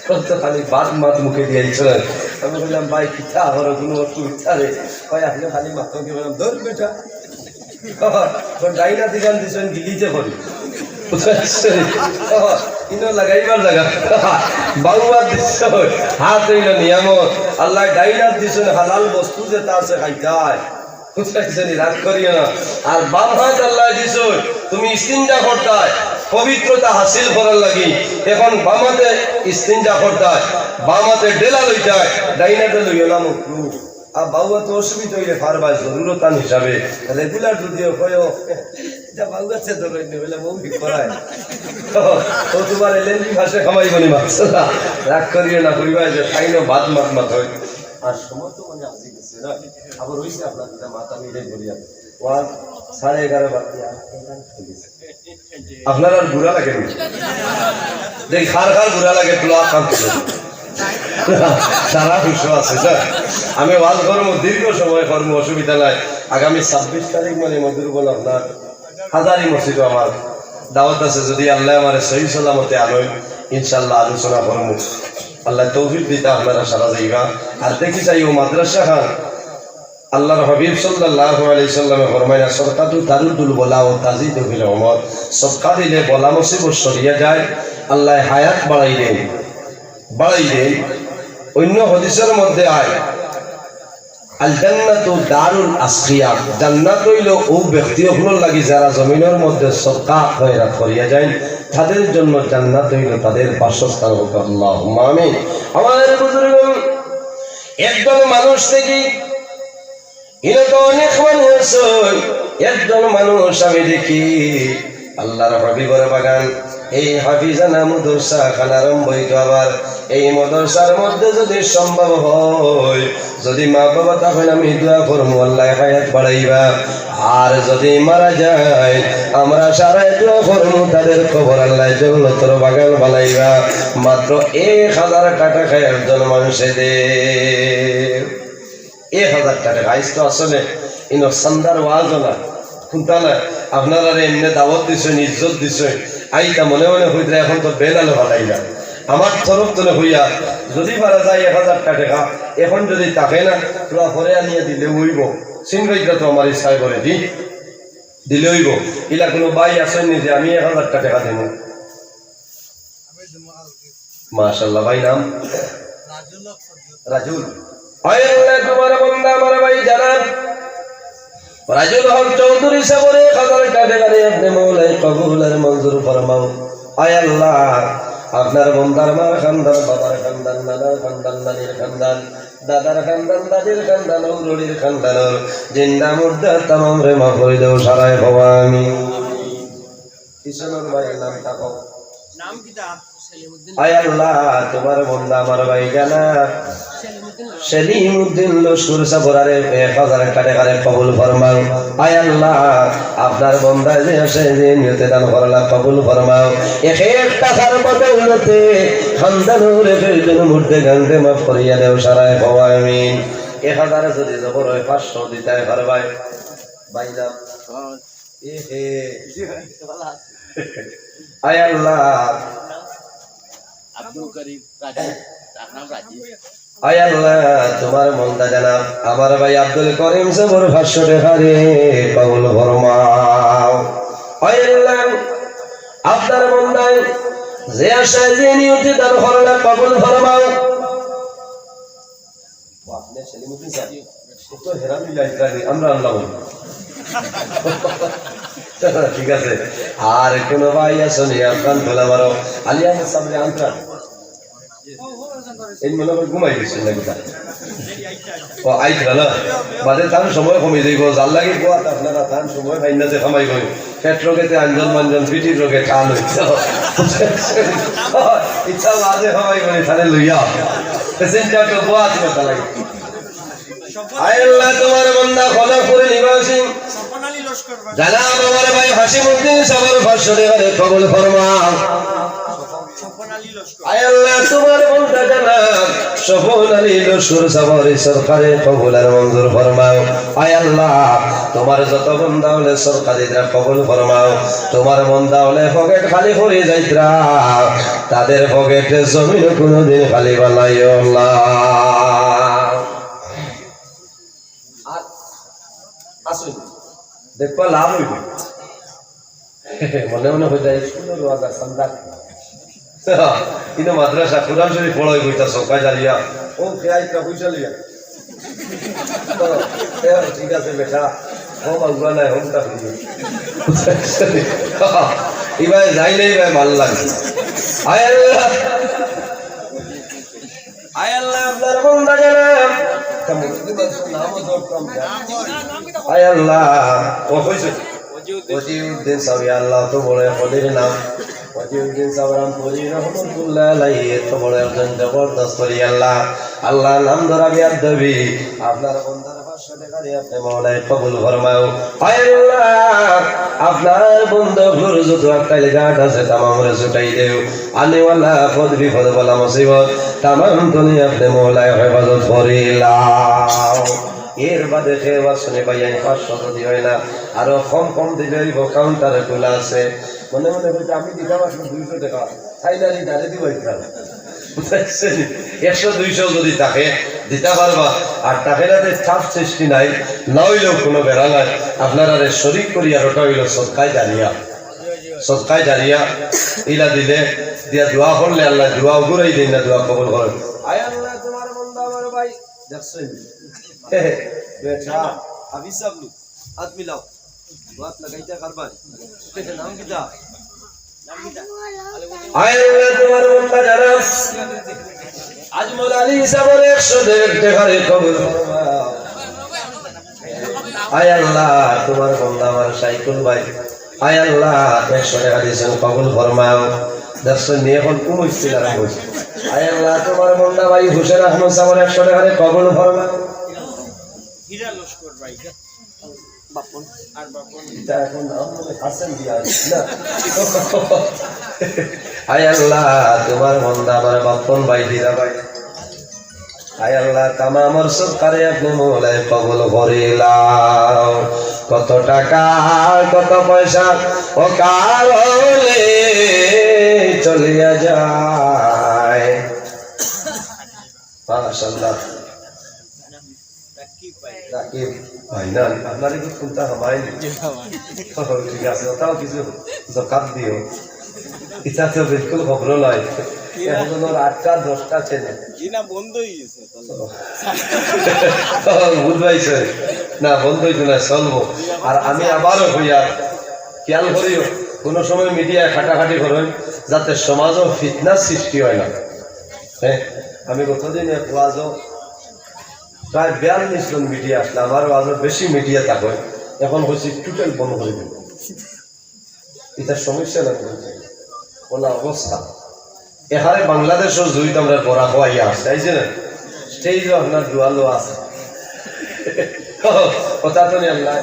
ও তো খালি বাদ মাত মুখে দিয়া আইছে না। আমি কইলাম, "ভাই, কিতা আমার কোনো অসুবিধা রে?" কয়, "আপনে খালি মাত।" কি বললাম, "ধর বেটা।" তো ডাইন আতে গান দিছেন, গিলিতে করি। বুঝতে পারছেন? ইনো লাগাইবার জাগা। বাউ আত দিছে, হাত অইলো নিয়ামত। আল্লাহ ডাইন আত দিছেন, হালাল বস্তু যেটা আছে খাইতায়। বুঝতে পারছেন? রাগ করিও না। আর বাম হাত আল্লাহ দিছে, তুমি ইস্তিঞ্জা করতায়, পবিত্রতা হাসিল করার লাগি। এখন বাম হাতে ইস্তিঞ্জা করতায়, বাম হাতে ডেলা লইতায়, ডাইন আতে লইও না মকরু। আর বাউ আতে অসুবিধা অইলে পারবায় জরুরতান হিসাবে। রেগুলার যদিও কয়, "এটা বাউ আতে ধরইন নি," বলে বউ ঠিক করায়। ও তোমার এলএনজি ভাষা কামাইব নি মাছ। রাগ করিও না, কইবায় যে তাইন বাদ মাত মাত হয়। আর সময় তো মানে আজি গেছে না, আবার অইছে আপনার দুটা মাথা মিলে বলিয়া। ওয়াজ সাড়ে এগারো বাজে, আর এগারো হয়ে গেছে। আপনার আর বুড়া লাগে নি? দেখি, কার কার বুড়া লাগে, একটু আত টান তুলে। সারা হুশ আছে, স্যার। আমি ওয়াজ করমু, দীর্ঘ সময় করমু, অসুবিধা নাই। আগামী ছাব্বিশ তারিখ মানে মধুরবন আপনার হাজারি মসজিদও আমার দাওয়াত আছে, যদি আল্লাহ আমারে সহি সালামতে আনইন, ইনশাআল্লাহ আলোচনা করমু। আল্লাহ তৌফিক দিতা, আপনারা সারা যাইবা। আর দেখি চাই ও মাদ্রাসা খান, আল্লাহর হাবিব সাল্লাল্লাহু আলাইহি সাল্লামে ফরমাইলা, "সদকাতু তারুদ্দুল বালা ওয়া তাজিদু ফিল উমর।" সদকা দিলে বালা মুসিবত সরিয়া যায়, আল্লাহ হায়াত বাড়াই দেন, বাড়াই দেন। অন্য হাদিসের মধ্যে আয়, আল জান্নাতু দারুল আসকিয়া, জান্নাত অইলো অউ ব্যক্তি অকলর লাগি যারা জমিনর মধ্যে সদকা খয়রাত করিয়া যাইন, তাদের জন্য জান্নাত অইলো তাদের বাসস্থান। হোক আল্লাহুম্মা আমিন। আমার বুজুর্গ, একজন মানুষ দেখি, ইনো তো অনেক মানুষ আছইন, একজন মানুষ আমি দেখি আল্লাহর হাবিবর বাগান, এই হাফিজানা মাদ্রাসা খান আরম্ভ অইতো। আবার এই মাদ্রাসার মধ্যে যদি সম্ভব হয়, যদি মা বাবা থাকইন, আমি দোয়া করমু আল্লায় হায়াত বাড়াইবা। আর যদি মারা যায়, আমরা সারায় দোয়া করমু তাদের কবর আল্লায় জন্নতর বাগান বানাইবা। মাত্র এক হাজার টেকা একজন মানষে দে। এক হাজার টেকা। আইজ তো আসলে ইনো চান্দার ওয়াজও না, কুন্তা না। আপনারারে এমনে দাওয়াত দিছইন, ইজ্জত দিছইন, আইতা মনে মনে কইরা এখন তো বেলালো ফালাইলা। আমার তরফ তনে কইয়া, যদি পারা যায় এক হাজার টেকা, এখন যদি থাকে না, তোরা পরে আনিয়া দিলে অইবো। সিনবাইদরা তো আমার এই সাহেবরে দি দিলে অইবো। ইলা কুনু ভাই আছইন নি যে আমি এক হাজার টেকা দিমু? মাশাআল্লাহ, ভাই নাম? রাজুল। আয় আল্লাহ, তোমার বান্দা আমার ভাই জনাব রাজুল হক চৌধুরী সাহেবর এক হাজার টেকা আপনে মৌলায় কবুল আর মঞ্জুর ফরমাও। আয় আল্লাহ, আপনার বান্দার মার খান্দান, বাবার খান্দান, নানার খান্দান, নানির খান্দান, দাদার খান্দান, দাদির খান্দান, ঔরড়ির খান্দান, জিন্দা মুর্দা তামামরে মাফ করি দেও, সারায় কও আমিন। কিশোর ভাইর নাম থাকো। নাম কিতা? সেলিমউদ্দিন। আয় আল্লাহ, তোমার বান্দা আমার ভাই জনাব সেলিমউদ্দিন লস্কর সাহেবর আরে এক হাজার টেকারে কবুল ফরমাও। আয় আল্লাহ, আপনার বান্দা যে আছে, যে নিয়তে দান করলা, কবুল ফরমাও। এক এক টেকার বদৌলতে খান্দানর এক একজন মুর্দেগানরে মাফ করিয়া দেও, সারায় কও আমিন। এক হাজার যদি জবর অয়, পাঁচশো দিতায় পারবায়। ভাই নাম? এ হে। আয় আল্লাহ। আব্দুল করিম রাজীব, তার নাম রাজীব। আয় আল্লাহ, তোমার বান্দা জনাব আমার ভাই আব্দুল করিম সাহেবর পাঁচশো টেকারে কবুল ফরমাও। আয় আল্লাহ, আপনার বান্দায় যে আশায় যে নিয়তে দান করলা কবুল ফরমাও। ও, আপনি সেলিমউদ্দিন সাহেব? ও তো হেরামি লাইব্রেরি, আমরা আনলাম। ঠিক আছে। আর কোনো ভাই আছো নি? আপনার খোলা মারো। আলী আহমদ সাহেব আনতাম। এই মনে হয় ঘুমাই গেছেন নাকি তা? ও, আইতরা না? বাদে তান সময় কমে যাইব। যার লাগি কোয়া আপনারা তান সময় পাইন না যে কামাই করি। পেট রোগেতে আঞ্জন মাঞ্জন, পিঠির রোগে টান হইতো। ইচ্ছা বাদে কামাই করি, তাহলে লইয়া। প্যাসেঞ্জার তো কোয়া আছে কথা লাগে। আয় আল্লাহ, তোমার বান্দা খোলাপুর নিবাসী জনাব আমার ভাই হাসিমউদ্দিন সাহেবর পাঁচশো টেকারে কবুল ফরমাও। আয় আল্লাহ, তোমার বান্দা জনাব স্বপন আলী লস্কর সাহেবর এই সদকারে কবুল আর মঞ্জুর ফরমাও। আয় আল্লাহ, তোমার যত বান্দা অকলে সদকা দিতরা কবুল ফরমাও। তোমার বান্দা অকলে পকেট খালি করি যাইতরা, তাদের পকেটে জমিন কোনোদিন খালি বানাইও না। আর আসুন, দেখবা লাভ হইবে। মনে মনে হয়ে যায়, স্কুলের ওয়াজ আর সন্ধ্যা। কিন্তু মাদ্রাসা, কোরআন শরীফ পড়াই বইতা সকাল জালিয়া। ও, কে আইতা পয়সা লিয়া? তো, এ, ঠিক আছে বেটা, হোম আগুয়া নাই, হোম তা হইবে। এবার যাই নাই ভাই, ভালো লাগে। আয় আল্লাহ। আয় আল্লাহ, আপনার বান্দা জনাব। তা মসজিদে মানুষের নামও ধরতাম না। আয় আল্লাহ, ও কইছে? ওজিউদ্দিন সাহেব, ইয়া আল্লাহ, তো বড় কলির নাম। ওজিউদ্দিন সাহেব রামপুরি রহমতুল্লাহ আলাইহি, এত বড় একজন জবরদস্ত কলি আল্লাহ। আল্লাহ, নাম ধরা বিয়াদবি। আপনার বান্দার পাঁচশো টেকারে আপনি মৌলায় কবুল ফরমাও। আয় আল্লাহ, আপনার বান্দা অকলর যত আক্কাইল ঘাট আছে, তামামরে ছুটাই দেও। আনেওয়ালা পদ বিপদ বালা মুসিবত তামাম তনে আপনি মৌলায় হেফাজত করিলাও। এর বাদে কেউ আসুনি ভাই, আমি পাঁচশো যদি হয় না, আরো কম কম দিলে অইব, কাউন্টারে খোলা আছে। মনে মনে হইতে আমি দিতাম আসলে দুইশো টেকা, ফাইনালি দাঁড়ে দিব ইসলাম। বুঝছেন? একশো দুইশো যদি থাকে, দিতা পারবা। আর থাকে না, তে চাপ সৃষ্টি নাই, না হইলেও কোনো বেড়া নাই। আপনারারে শরিক করি, আর ওটা হইল সদকায়ে জারিয়া। সদকায়ে জারিয়া ইলা দিলে, দিয়া দোয়া করলে আল্লাহ দোয়া উগুরাই দেন না, দোয়া কবুল করেন। আয় আল্লাহ, তোমার বান্দা আমার ভাই, দেখছেন? বেটা, হাফিজ সাব নু, আত মিলাও। আত লাগাইতা কারবার। নাম কিতা? আয় আল্লাহ, তুমার বন্দা যারা আজমল আলী সাবর একশো টেকারে কবুল ফরমাও। আয় আল্লাহ, তুমার বন্দা আমার সাইকুল ভাই, আয় আল্লাহ, একশো টেকা দিছইন, কবুল ফরমাও। দেখছইন নি, অখন কুমুইছিল আর কইছে। আয় আল্লাহ, তুমার বন্দা ভাই হুসেন আহমদ সাবর একশো টেকারে কবুল ফরমাও। হীরা লস্কর ভাই। বাপন। আর বাপন। ইটা অখন নাম মনে হাসান দিয়া আছে না? আয় আল্লাহ, তুমার বন্দা আমার বাপন ভাই, হীরা ভাই। আয় আল্লাহ, তামামর সদকারে আপনে মৌলায় কবুল করিলাও। কত টাকা, কত পয়সা অকালে চলিয়া যায়। মাশাআল্লাহ। রাকিব ভাই। রাকিব ভাই, না, আপনার এই কোনটা হামায়নি? জি, হামায়নি। ও, ঠিক আছে, ওটাও কিছু জকাত দিও। ইটা তো বিলকুল খবর নাই। জি না। অখন ওর আটটা দশটা ছেলে। জি না, বন্ধ হয়ে গেছে। ও, বুঝবাইছে? না, বন্ধ হইতো না, চলবো। আর আমি আবারও কইয়ার, খেয়াল করিও, কোনো সময় মিডিয়ায় কাটাকাটি করইন, যাতে সমাজও ফিতনা সৃষ্টি হয় না। হ্যাঁ, আমি গতদিন এক ওয়াজও প্রায় বিয়াল্লিশ জন মিডিয়া আসলে, আমার আরো বেশি মিডিয়া থাকইন। অখন কইছি টোটাল বন্ধ করি দিন। ইটা সমস্যা না, বলছে ওলা অবস্থা। এখানে বাংলাদেশও জুইত আমরা বড়া খোয়াইয়া আসছে, আইছে না? স্টেজও আপনার দুয়ালো আছে। কথা তো নেই আল্লাহ।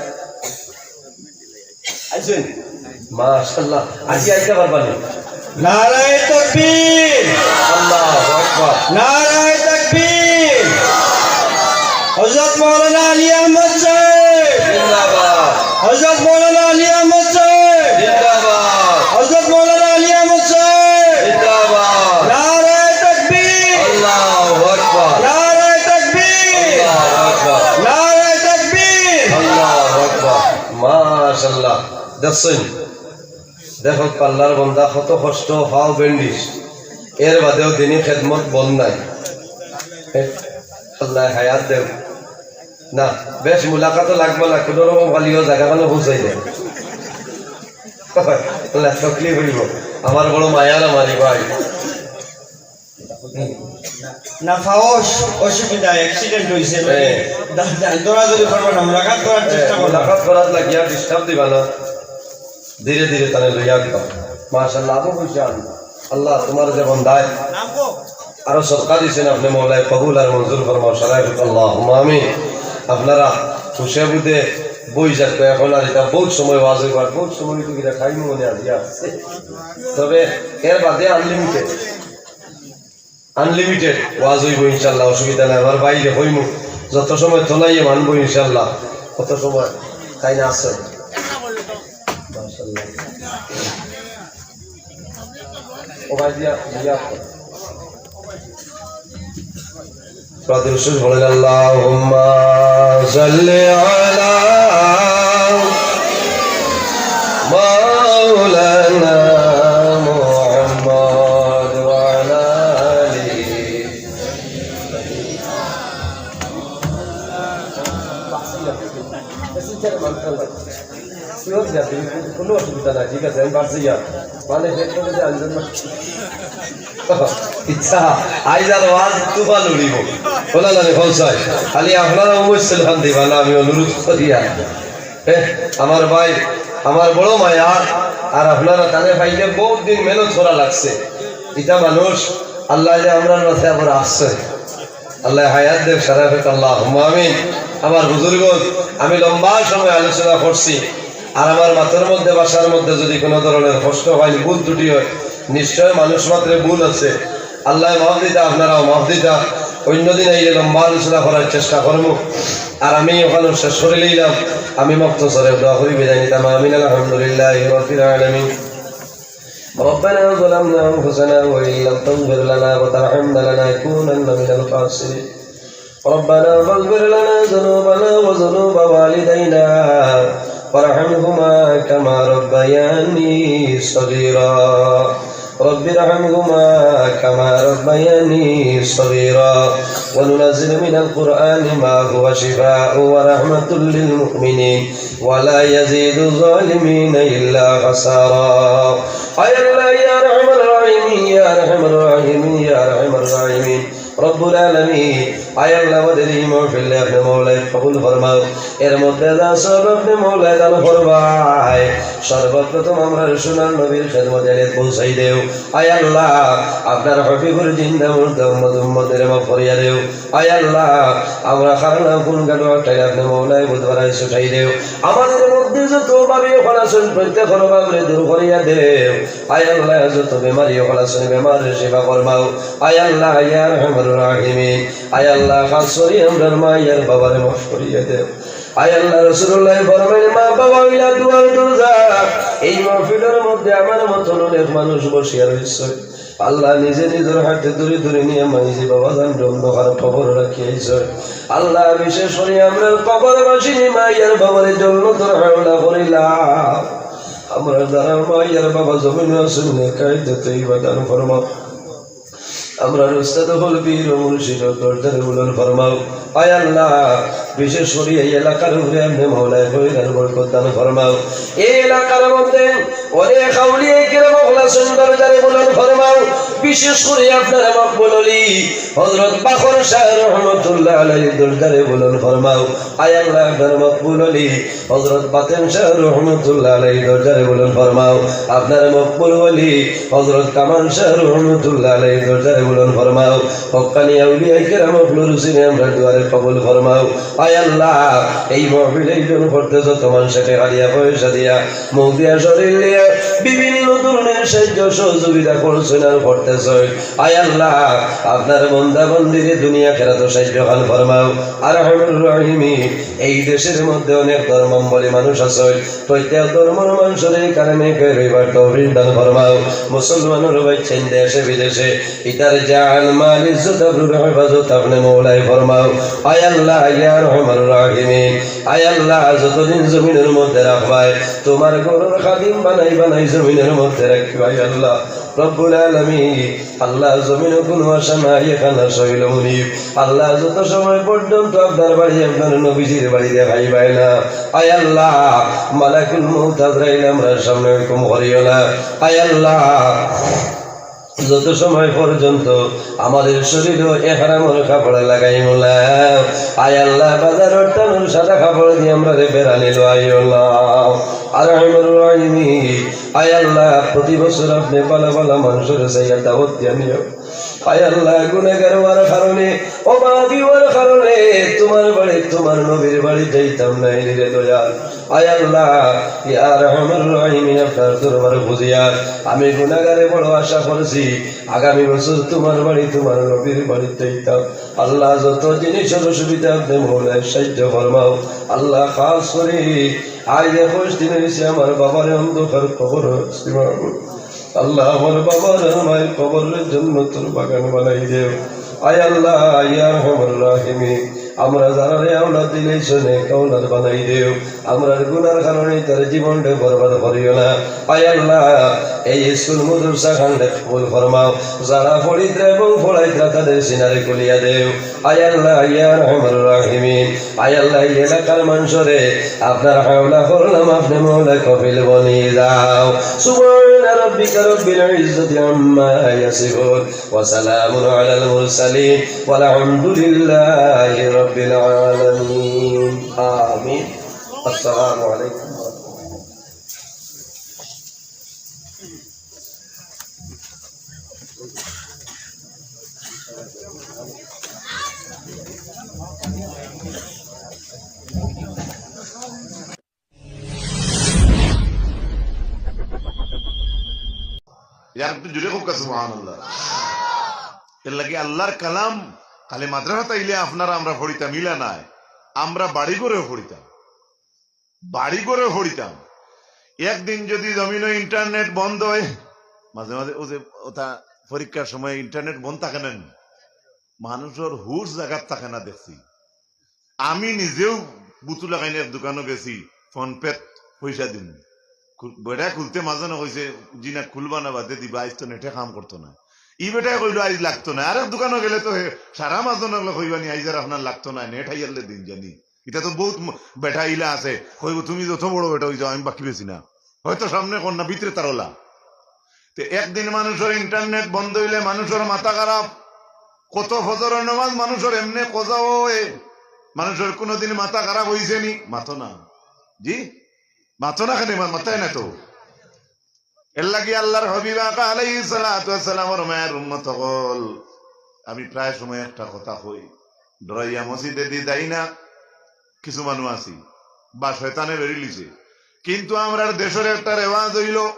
আইছেন? মাশাআল্লাহ। আজি আইতে পারবা নি? নারায়ে তাকবীর! আল্লাহু আকবার। নারায়ে তাকবীর! হযরত মাওলানা আলী আহমদ সাহেব! জিন্দাবাদ। হযরত মাওলানা আলী আহমদ সাহেব! জিন্দাবাদ। হযরত মাওলানা আলী আহমদ সাহেব! জিন্দাবাদ। নারায়ে তাকবীর! আল্লাহু আকবার। নারায়ে তাকবীর! আল্লাহু আকবার। নারায়ে তাকবীর! আল্লাহু আকবার। মাশাআল্লাহ। দেখছইন? দেখো, আল্লাহর বন্দা কত কষ্ট, পাও ব্যান্ডেজ, এর বাদেও দিনই খেদমত বন্ধ নাই। আল্লাহ হায়াত দেও। না, বেশ মুলাকাত লাগবো না, কোনো রকম খালিও জায়গা কোনো বুঝাই দেয়। আল্লাহ তকলিফ হইব। আমার বড় মায়ার আমারই ভাই। না, পাও অস-, অসুবিধা, অ্যাক্সিডেন্ট হইছে। হ্যাঁ। দা-, দা-, দৌড়াদৌড়ি করবো না, মুলাকাত করার হ্যাঁ, চেষ্টা করবো। মুলাকাত করার লাগিয়া ডিস্টার্ব দিবা না। ধীরে ধীরে তানে লইয়া আনবা। মাশাআল্লাহ, আবু হুসেন, আল্লাহ তোমার যে বন্দায় নাম কো? আরো সদকা দিছেন আপনি, মৌলায় কবুল আর মঞ্জুর ফরমাও, সারায় আল্লাহুম্মা আমিন। আপনারা খুশি বুঝে বই যাক, এখন আর এটা বহুত সময় ওয়াজ হইবার, বহুত সময় তো এটা টাইম মনে আজ ইয়া। তবে এর বাদে আনলিমিটেড। আনলিমিটেড ওয়াজ হইব ইনশাআল্লাহ, অসুবিধা নাই। আমার বাইরে হইমু, যত সময় তোলাইয়ে মানবো ইনশাআল্লাহ, কত সময় তাই না আছে। মাশাআল্লাহ। ও ভাই দিয়া, দিয়া। ব্রাদার শেষ বলেন, আল্লাহুম্মা সাল্লি আলা মাওলানা মুহাম্মদ ওয়া আলা আলিহি। কোনো অসুবিধা নাই, ঠিক আছে, আমি পারছি গিয়া। মানে, পেট করে যে আনবেন না। ইচ্ছা, আইজ আর ওয়াজ তুফান উড়িব। বলা লাগে, ফলসাই। খালি আপনারা অবশ্যই খান দিবা না, আমি অনুরোধ করি আর। এহ, আমার ভাই, আমার বড় মায়া, আর আপনারা তানে পাইলে বহুত দিন মেহনত করা লাগছে। ইটা মানুষ, আল্লাহ যে আমরার মাঝে আবার আসছে। আল্লাহ হায়াত দেখ, সারা হোক, আল্লাহুম্মা আমিন। আমার বুজুর্গ, আমি লম্বা সময় আলোচনা করছি, আর আমার মাথার মধ্যে, ভাষার মধ্যে যদি কোনো ধরনের কষ্ট হয়, ভুল ত্রুটি হয়, নিশ্চয় মানুষ মাত্রে ভুল আছে। আল্লাহ মাফ দিতা, আপনারাও মাফ দিতা। অন্যদিন এই লম্বা আলোচনা করার চেষ্টা করবো। আর আমি ওখানে শেষ করে নিলাম। আমি মুক্তসরে দোয়া করি বিদায় নিতাম। আমিন। আলহামদুলিল্লাহি রাব্বিল আলামিন। ربنا ظلمنا أنفسنا وإن لم تغفر لنا وترحمنا لنكونن من الخاسرين. ربنا فاغفر لنا ذنوبنا وذنوب والدينا وارحمهما كما ربياني صغيرا. رب ارحمهما كما ربياني صغيرا. وننزل من القرآن ما هو شفاء ورحمة للمؤمنين ولا يزيد الظالمين إلا خسارا. আয় আল্লাহ, ইয়া আরহামার রাহিমিন, ইয়া আরহামার রাহিমিন, ইয়া আরহামার রাহিমিন, রব্বুল আলামিন, আয় আল্লাহ, আমাদের এই মাহফিল আপনে মওলায় কবুল ফরমাও। এর মধ্যে যা সওয়াব আপনে মওলায় দান ফরমায়, সর্বপ্রথম আমরার সোনার নবীর খেদমতে এনে পৌঁছাই দেও। আয় আল্লাহ, আপনার হাবিবর জিন্দা মুর্দা উম্মত উম্মতরে মাফ করিয়া দেও। আয় আল্লাহ, আমরা কারো না কুনু গাটো আটকাইলে আপনে মওলায় বুধবারায় ছুটাই দেও। আমাদের মধ্যে যত অভাবী অকল আছইন, প্রত্যেকর অভাবরে দূর করিয়া দেও। আয় আল্লাহ, যত বেমারি অকল আছইন, বেমাররে শিফা ফরমাও। আয় আল্লাহ, ইয়া আরহামার রাহিমিন, আয় আল্লাহ, খাস করি আমরার মা ইয়ার বাবারে মাফ করিয়া দেও। আয় আল্লাহ, রাসূলুল্লাহ ফরমাইন, মা বাবা অইলা দুয়ার দরজা। এই মাহফিলর মধ্যে আমার মতন অনেক মানুষ বসিয়া রইছে। আল্লাহ নিজে নিজর হাতে ধরি ধরি নিয়া মাইজি বাবা জানরে অন্ধকার কবর রাখিয়া আইছে। আল্লাহ বিশেষ করি আমরার কবরবাসিনী মা ইয়ার বাবারে জন্নতর হাওলা করিলাও। আমরার যারা মা ইয়ার বাবা জমিনো আছইন, নেক হায়াতে তৈবা দান ফরমাও। আমরার উস্তাদ অকল পীর ও মুর্শিদর দরজারে বুলন্দ ফরমাও। আয় আল্লাহ, বিশেষ করি এই এলাকার উপরে আপনে মওলায় খৈর আর বরকত দান ফরমাও। এই এলাকার মধ্যে অনেক আউলিয়ায়ে কেরাম অকল আছইন, দরজারে বুলন্দ ফরমাও। বিশেষ করি আপনার মকবুল ওলি হযরত বাখর শাহ রহমতুল্লাহ আলাইহির দরজারে বুলন্দ ফরমাও। আয় আল্লাহ, আপনার মকবুল ওলি হযরত বাতেন শাহ রহমতুল্লাহ আলাইহির দরজারে বুলন্দ ফরমাও। আপনার মকবুল ওলি হযরত কামাল শাহ রহমতুল্লাহ আলাইহির দরজারে বুলন্দ ফরমাও। হক্কানি আউলিয়ায়ে কেরাম অকলর উসিলায় আমরার দুয়ারে কবুল ফরমাও। আয় আল্লাহ, এই মাহফিল আয়োজন করতে যত মানষে টেকা দিয়া, পয়সা দিয়া, মুখ দিয়া, শরীর দিয়া, বিভিন্ন ধরনের সাহায্য সহযোগিতা করছইন আর করতেছইন, আয় আল্লাহ, আপনার বন্দা বন্দিরে দুনিয়া আখেরাতো সাহায্য খান ফরমাও। আরহামুর রাহিমিন, এই দেশের মধ্যে অনেক ধর্মাবলম্বী মানুষ আছইন, প্রত্যেক ধর্মর মানষরে এই কালেমা কইয়া রইবার তৌফিক দান ফরমাও। মুসলমানর বাইচ্চাইন দেশে বিদেশে, ইতার জান, মাল, ইজ্জত, আবরুর হেফাজত আপনে মওলায় ফরমাও। আয় আল্লাহ, ইয়া আরহামার রাহিমিন, আয় আল্লাহ, যতদিন জমিনর মধ্যে রাখবায়, তুমার ঘরর খাদিম বানাই বানাই জমিনর মধ্যে রাখবায়, আয় আল্লাহ। রব্বুল আলামিন, আল্লাহ, জমিনো কুনু আশা নাই, এখান আশা অইলো মুনিব। আল্লাহ, যত সময় পর্যন্ত আপনার বাড়ি, আপনার নবীজির বাড়ি দেখাইবায় না, আয় আল্লাহ, মালাকুল মউত আজরাইল আমরার সামনে হুকুম করিও না, আয় আল্লাহ। যত সময় পর্যন্ত আমাদের শরীরো এহরামর কাপড় লাগাইমু না, আয় আল্লাহ, বাজারর টানর সাদা কাপড় দি আমরারে বেড়ানি লওয়াইও না। আরহামুর রাহিমিন, আয় আল্লাহ, প্রতি বছর আপনে ভালা ভালা মানষরে চাইয়া দাওয়াত দিয়া নিও। আয় আল্লাহ, গুনাহগার অওয়ার কারণে, অভাবী অওয়ার কারণে তুমার বাড়ি, তুমার নবীর বাড়ি যাইতাম নায় রে দয়াল। আয় আল্লাহ, ইয়া আরহামার রাহিমিন, আপনার দরবার বুঝিয়া আমি গুনাহগারে বড় আশা করছি, আগামী বছর তুমার বাড়ি, তুমার নবীর বাড়ি যাইতাম। আল্লাহ, যত জিনিসর অসুবিধা আপনে মওলায় সাহায্য ফরমাও। আল্লাহ, খাস করি আইজ একুশ দিন অইছে আমার বাবারে অন্ধকার কবরো রাখছি মাবুদ। আল্লাহ, আমার বাবার আর মায়ের কবররে জন্নতর বাগান বানাই দেও। আয় আল্লাহ, ইয়া আরহামার রাহিমিন, আমরা যারারে আওলাদ দিলাইছো, নেক আওলাদ বানাই দেও। আমরার গুনার কারণে তার জীবনরে বরবাদ করিও না। আয় আল্লাহ, এই স্কুল মাদ্রাসা খানরে কবুল ফরমাও। যারা পড়িতরা এবং পড়াইতরা, তাদের সিনারে খুলিয়া দেও। আয় আল্লাহ, ইয়া আরহামার রাহিমিন, আয় আল্লাহ, এই এলাকার মানষরে আপনার হাওলা করলাম, আপনে মওলা কফিল বনি যাও। سبحان ربك رب العزة عما يصفون وسلام على المرسلين والحمد لله رب العالمين. آمين. السلام عليكم ورحمة الله. ইয়ার একটু জোরে কউক্কা সুবহানাল্লাহ। এর লাগি আল্লাহর কালাম খালি মাদ্রাসাত আইলে আপনারা আমরা পড়িতাম, ইলা নায়, আমরা বাড়ি ঘরেও পড়িতাম। বাড়ি ঘরে পড়িতাম। একদিন যদি জমিনো internet বন্ধ অয়, মাঝে মাঝে অউ যে ওটা পরীক্ষার সময় internet বন্ধ থাকে না নি? মানষর হুশ জাগাত থাকে না দেখছি। আমি নিজেও বুতু লাগাইন এক দোকানো গেছি, PhonePe-ত পয়সা দিমু। খু-, বেটায় খুলতে মাজনে কইছে, "জি না, খুলবা না, বাদে দিবা, আইজ তো নেটে কাম করতো না।" ই বেটায় কইলো, "আইজ লাগতো না।" আরেক দোকানো গেলে তো হে, সারা মাজনে কইবা নি, "আইজ আর আপনার লাগতো না, নেট হাইয়ারলে দিন জানি।" ইটা তো বউত ম-, বেটা ইলা আছে, কইবো, "তুমি যত বড় বেটা অই যাও, আমি বাকি বেশি না।" হয়তো সামনে কর না, ভিতরে তার ওলা। তে একদিন মানুষর internet বন্ধ অইলে মানুষর মাথা খারাপ। কত ফজরর নামাজ মানুষর এমনে কজা অয়, মানুষর কুনুদিন মাথা খারাপ অইছে নি? মাতো না। জি? মাতো না কেনে? মা-, মাতায় না তো। এরলাগি আল্লার হাবিব আকা আলাইহিস সালাতু ওয়াস সালামর মায়ার উম্মত অকল, আমি প্রায় সময় একটা কথা কই, ডরাইয়া মসজিদেদি যাই না, কিছু মানুষ আছি, বা শয়তানে বেরিলিছে। কিন্তু আমরার দেশর একটা রেওয়াজ অইলো,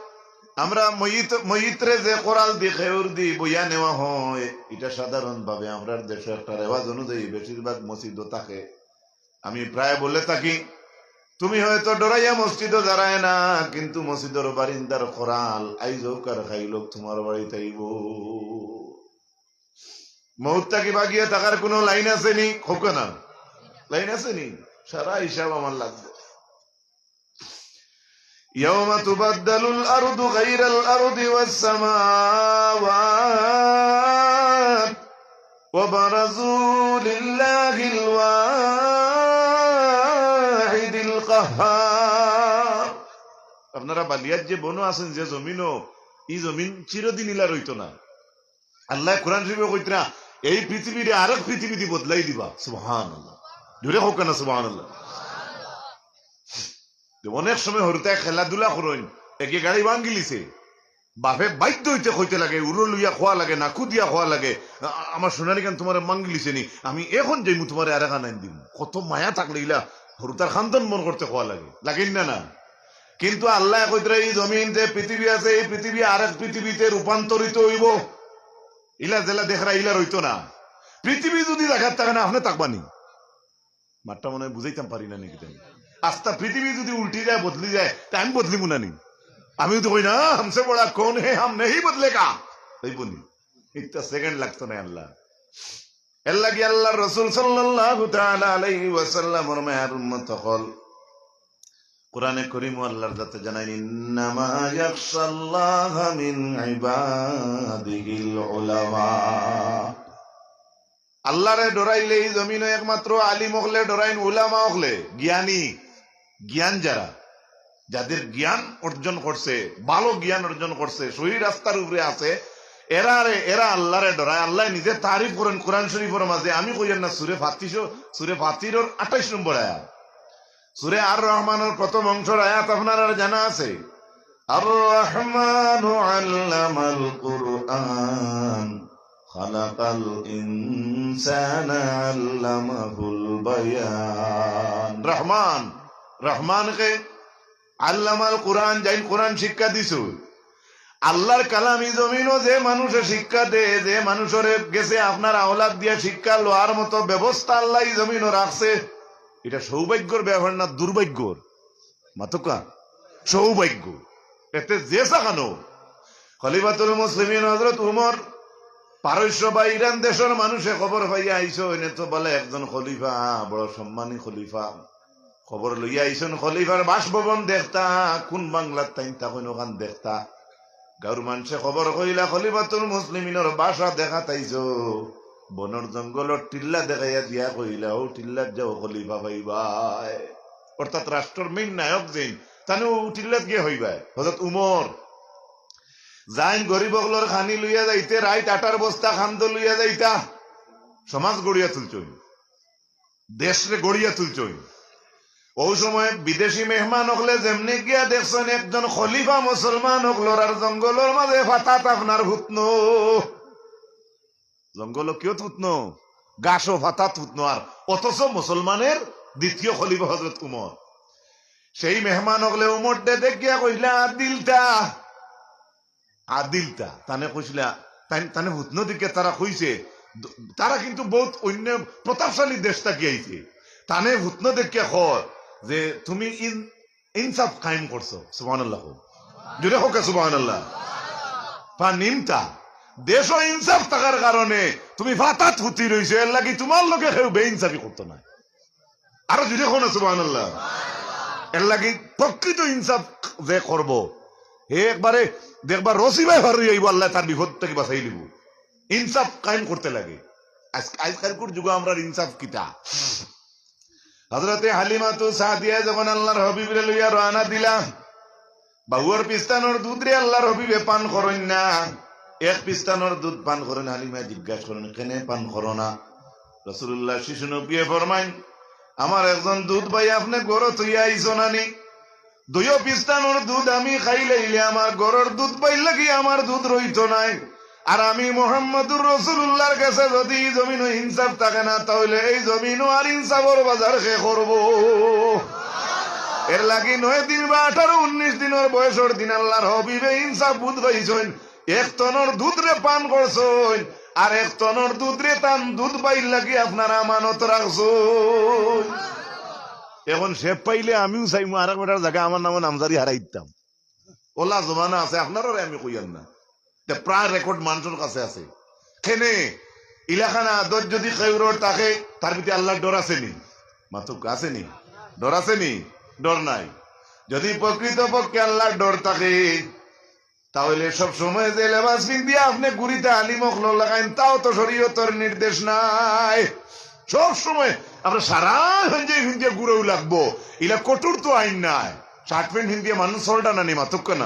আমরা মইত, মইতরে যে করাল দি খেউর দি বইয়া নেওয়া হয়, ইটা সাধারণভাবে আমরার দেশো একটা রেওয়াজ অনুযায়ী বেশিরভাগ মসজিদো থাকে। আমি প্রায় বলে থাকি, "তুমি হয়তো ডরাইয়া মসজিদো যারায় না, কিন্তু মসজিদর বারিন্দার করাল আইজ অউক আর কাইল অউক তুমার বাড়িত আইবো।" মউত থাকি বাগিয়া থাকার কুনু লাইন আছে নি? কউক্কা না, লাইন আছে নি? সারা হিসাব আমার লাগবো। يوم تبدل الأرض غير الأرض والسماوات وبرزوا لله الواحد القهار। আপনারা বালিয়ার যে বনো আছেন, যে জমিনও, ই জমিন চিরদিন ইলা রইতো না। আল্লায় কোরআন শরীফো কইতরা, "এই পৃথিবীরে আরেক পৃথিবীদি বদলাই দিবা।" সুবহানাল্লাহ। জোরে কউক্কা না সুবহানাল্লাহ। তে অনেক সময় হুরুতায় খেলাধুলা করইন, এগে গাড়ি ভাঙ্গিলিছে। বাপে বাধ্য অইতে কইতে লাগে, উরো লইয়া কওয়া লাগে, নাকু দিয়া কওয়া লাগে, "আ-, আ-, আমার সোনালিখান তুমারে ভাঙ্গিলিছে নি, আমি এখন যাইমু তুমারে আরেকখান আইন দিমু।" কত মায়া থাকলে ইলা হুরুতার খান্দন বন্ধ করতে কওয়া লাগে, লাগে না, না? কিন্তু আল্লায় কইতরা, "এই জমিন যে পৃথিবী আছে, এই পৃথিবী আরেক পৃথিবীতে রূপান্তরিত অইবো।" ইলা যেলা দেখরা, ইলা রইতো না। পৃথিবী যুদি জাগাত থাকে না, আপনে থাকবা নি? মাতটা মনে অয় বুঝাইতাম পারি না নি কিতা নি? আস্তা পৃথিবী যুদি উল্টি যায়, বদলি যায়, তে আমি বদলিমু না নি? আমি যুদি কই না, "হামসে বড়া কৌন হে, হাম নেহি বদলেগা।" অইবো নি? একটা second লাগতো নায় আল্লাহ। এরলাগি আল্লার রসুল সাল্লাল্লাহু তাআলা আলাইহি ওয়াসাল্লামর মায়ার উম্মত অকল, কোরআনে করিমো আল্লার জাতে জানাইন, "ইন্নামা ইয়াখশাল্লাহা মিন ইবাদিহিল উলামা।" আল্লারে ডরাইলে ই জমিনো একমাত্র আলিম অকলে ডরাইন, উলামা অকলে, জ্ঞানী, জ্ঞান যারা, যাদের জ্ঞান অর্জন করছে, ভালো জ্ঞান অর্জন করছে, সহি রাস্তার উপরে আছে, এরারে, এরা আল্লারে ডরায়। আল্লায় নিজে তারিফ করইন কোরআন শরীফর মাজে, আমি কইয়ার না, সুরে ফাতির, সুরে ফাতিরর আঠাইশ নম্বর আয়াত। সুরে আর রহমানর প্রথম অংশর আয়াত আপনারার জানা আছে, "আর রহমানু আল্লামাল কুরআন, খালাকাল ইনসানা আল্লামাহুল বায়ান।" রহমান, রহমান কে? আল্লামাল কুরআন, যাইন কোরআন শিক্ষা দিছইন। আল্লার কালাম ই জমিনো যে মানুষে শিক্ষা দেয়, যে মানুষরে গেছে আপনার আওলাদ দিয়া শিক্ষা লওয়ার মতো ব্যবস্থা আল্লায় ই জমিনো রাখছে, ইটা সৌভাগ্যর ব্যাপার না দুর্ভাগ্যর? মাতউক্কা, সৌভাগ্য। এতে যে সাখানো খলিফাতুল মুসলিমিন হযরত উমর, পারস্য বা ইরান দেশর মানুষে খবর পাইয়া আইছইন, এত বালা একজন খলিফা, বড় সম্মানী খলিফা। খবর লইয়া আইছইন খলিফার বাসভবন দেখতা, কুন বাংলাত তাইন থাকইন অখান দেখতা। গাউর মানষে খবর কইলা, "খলিফাতুল মুসলিমিনর বাসা দেখাত আইছো।" বনর জঙ্গলর টিল্লা দেখাইয়া দিয়া কইলা, "অউ টিল্লাত যাও, খলিফা পাইবায়।" অর্থাৎ রাষ্ট্রর main নায়ক যেইন, তানে অউ টিল্লাত গিয়া পাইবায়। হযরত উমর যাইন গরিব অকলর খানি লইয়া যাইতে, রাইত আটার বস্তা কান্দো লইয়া যাইতা, সমাজ গড়িয়া তুলছইন। দেশরে গড়িয়া তুলছইন। অউ সময় বিদেশি মেহমান অকলে যেমনে গিয়া দেখছইন একজন খলিফা মুসলমান অকলর আর জঙ্গলর মাজে ফাতাত আপনার হুতনো। জঙ্গলো কিয়ত হুতনো? ঘাসো ফাতাত হুতনো। আর অথচ মুসলমানের দ্বিতীয় খলিফা হযরত উমর। সেই মেহমান অকলে উমররে দেখিয়া কইলা, "আদিলতা।" আদিলতা, তানে কইছিলা, তাই-, তানে হুতনো দেখিয়া তারা কইছে, দ-, তারা কিন্তু বউত অইন্য প্রতাপশালী দেশ থাকি আইছে। তানে হুতনো দেখিয়া কয় যে, "তুমি ইন-, ইনসাফ কায়েম করছো।" সুবহানাল্লাহ কও। জোরে কউক্কা সুবহানাল্লাহ। ফানিমতা, দেশো ইনসাফ থাকার কারণে তুমি ফাতাত হুতি রইছো, এরলাগি তুমার লগে কেউ বেইনসাফি করতো নায়। আরো জোরে কও না সুবহানাল্লাহ। এর লাগি প্রকৃত ইনসাফ যে করব, হে একবারে দেখবা রশি বায় পার অইয়া আইব, আল্লায় তার বিপদ থাকি বাঁচাই দিব। ইনসাফ কায়েম করতে লাগে। আইজ, আইজকালকুর যুগো আমরার ইনসাফ কিতা? হযরতে হালিমাতু সাদিয়া যখন আল্লাহর হাবিবরে লইয়া রওয়ানা দিলা, বাউর পিস্তানোর দুধরে আল্লাহর হাবিবে পান করইন না। এক পিস্তানোর দুধ পান করইন। হালিমায় জিজ্ঞাসা করইন, "কেনে পান করো না?" রাসূলুল্লাহ শিশু নবিয়ে ফরমাইন, "আমার একজন দুধ ভাই আপনে ঘরো থইয়া আইছো নানি? দুইও পিস্তানোর দুধ আমি খাইলাইলে আমার ঘরর দুধ ভাইর লাগি আমার দুধ রইতো নায়। আর আমি মুহাম্মদুর রাসূলুল্লাহর গেছে যদি ই জমিনো ইনসাফ থাকে না, তাইলে এই জমিনো আর ইনসাফর বাজার কে করব?" এর লাগি নয় দিন বা আঠারো উনিশ দিনর বয়সর দিন আল্লাহর হাবিবে ইনসাফ বুঝ পাইছইন। এক তনর দুধরে পান করছইন, আর এক তনর দুধরে তান দুধ ভাইর লাগি আপনারা আমানত রাখছইন। এখন শেপ পাইলে আমিও চাইমু আর এক বেটার জাগা আমার নামো নামজারি হারাই দিতাম। ওলা জমানা আছে, আপনারারে আমি কইয়ার না। তে প্রায় রেকর্ড মানষর কাছে আছে। কেনে ইলাখান আদত যদি কেউরর থাকে, তার ভিতরে আল্লাহর ডর আছে নি? মাতুক আছে নি? ডর আছে নি? ডর নাই। যদি প্রকৃতপক্ষে আল্লাহর ডর থাকে, তাইলে সব সময় যে লেবাস পিন্দিয়া আপনে ঘুরিতা আলিম অকলর লাখান, তাও তো শরীয়তর নির্দেশ নায়। সব সময় আমরা সারা পাঞ্জাবি পিন্দিয়া ঘুরাও লাগবো, ইলা কঠোর তো আইন নায়। শার্ট প্যান্ট পিন্দিয়া মানুষ চলতা না নি, মাতুক্কা না।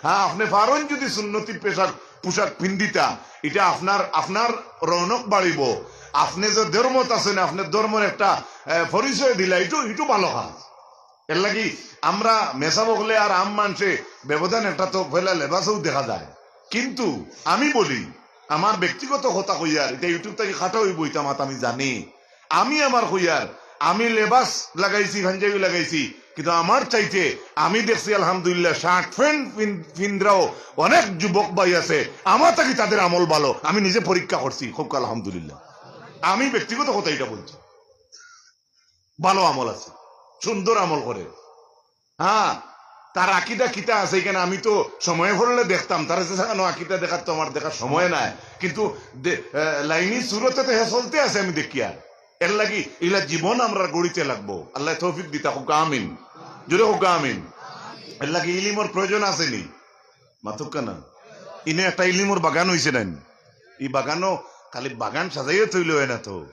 হ্যাঁ, আপনে পারইন যদি সুন্নতি পেশাক, পোশাক পিন্দিতা, ইটা আপনার, আপনার রৌনক বাড়িবো। আপনে যে ধর্মত আছইন, আপনার ধর্মর একটা, এ, পরিচয় দিলা, ইটু, ইটু ভালো কাজ। এর লাগি আমরা মেসাব অকলে আর আম মানষে ব্যবধান একটা তো পয়লা লেবাসেও দেখা যায়। কিন্তু আমি বলি, আমার ব্যক্তিগত কথা কইয়ার, ইটা YouTube থাকি কাটা অইবো, ইটা মাত আমি জানি। আমি আমার কইয়ার, আমি লেবাস লাগাইছি, পাঞ্জাবি লাগাইছি, কিন্তু আমার চাইতে আমি দেখছি আলহামদুলিল্লাহ শার্ট প্যান্ট পিন-, পিন্দ্রাও অনেক যুবক ভাই আছে, আমার থাকি তাদের আমল ভালো। আমি নিজে পরীক্ষা করছি, খুব আলহামদুলিল্লাহ। আমি ব্যক্তিগত কথা ইটা বলছি। ভালো আমল আছে, সুন্দর আমল করে। হ্যাঁ, তার আকিদা কিতা আছে এখানে আমি তো সময় পড়লে দেখতাম, তার যে সেখানে আকিদা দেখার তো আমার দেখার সময় নাই, কিন্তু দে-, আহ, লাইনি সুরতে তো হে চলতে আছে আমি দেখিয়ার। এর লাগি ইলা জীবন আমরা গড়িতে লাগবো। আল্লায় তৌফিক দিতা হোক, আমিন। জোরে হোক, আমিন। এর লাগি ইলিমর প্রয়োজন আছে নি? মাতুক্কা না। ইনে একটা ইলিমর বাগান অইছে না নি? ই বাগানো খালি বাগান সাজাইয়া থইলে অয় না তো।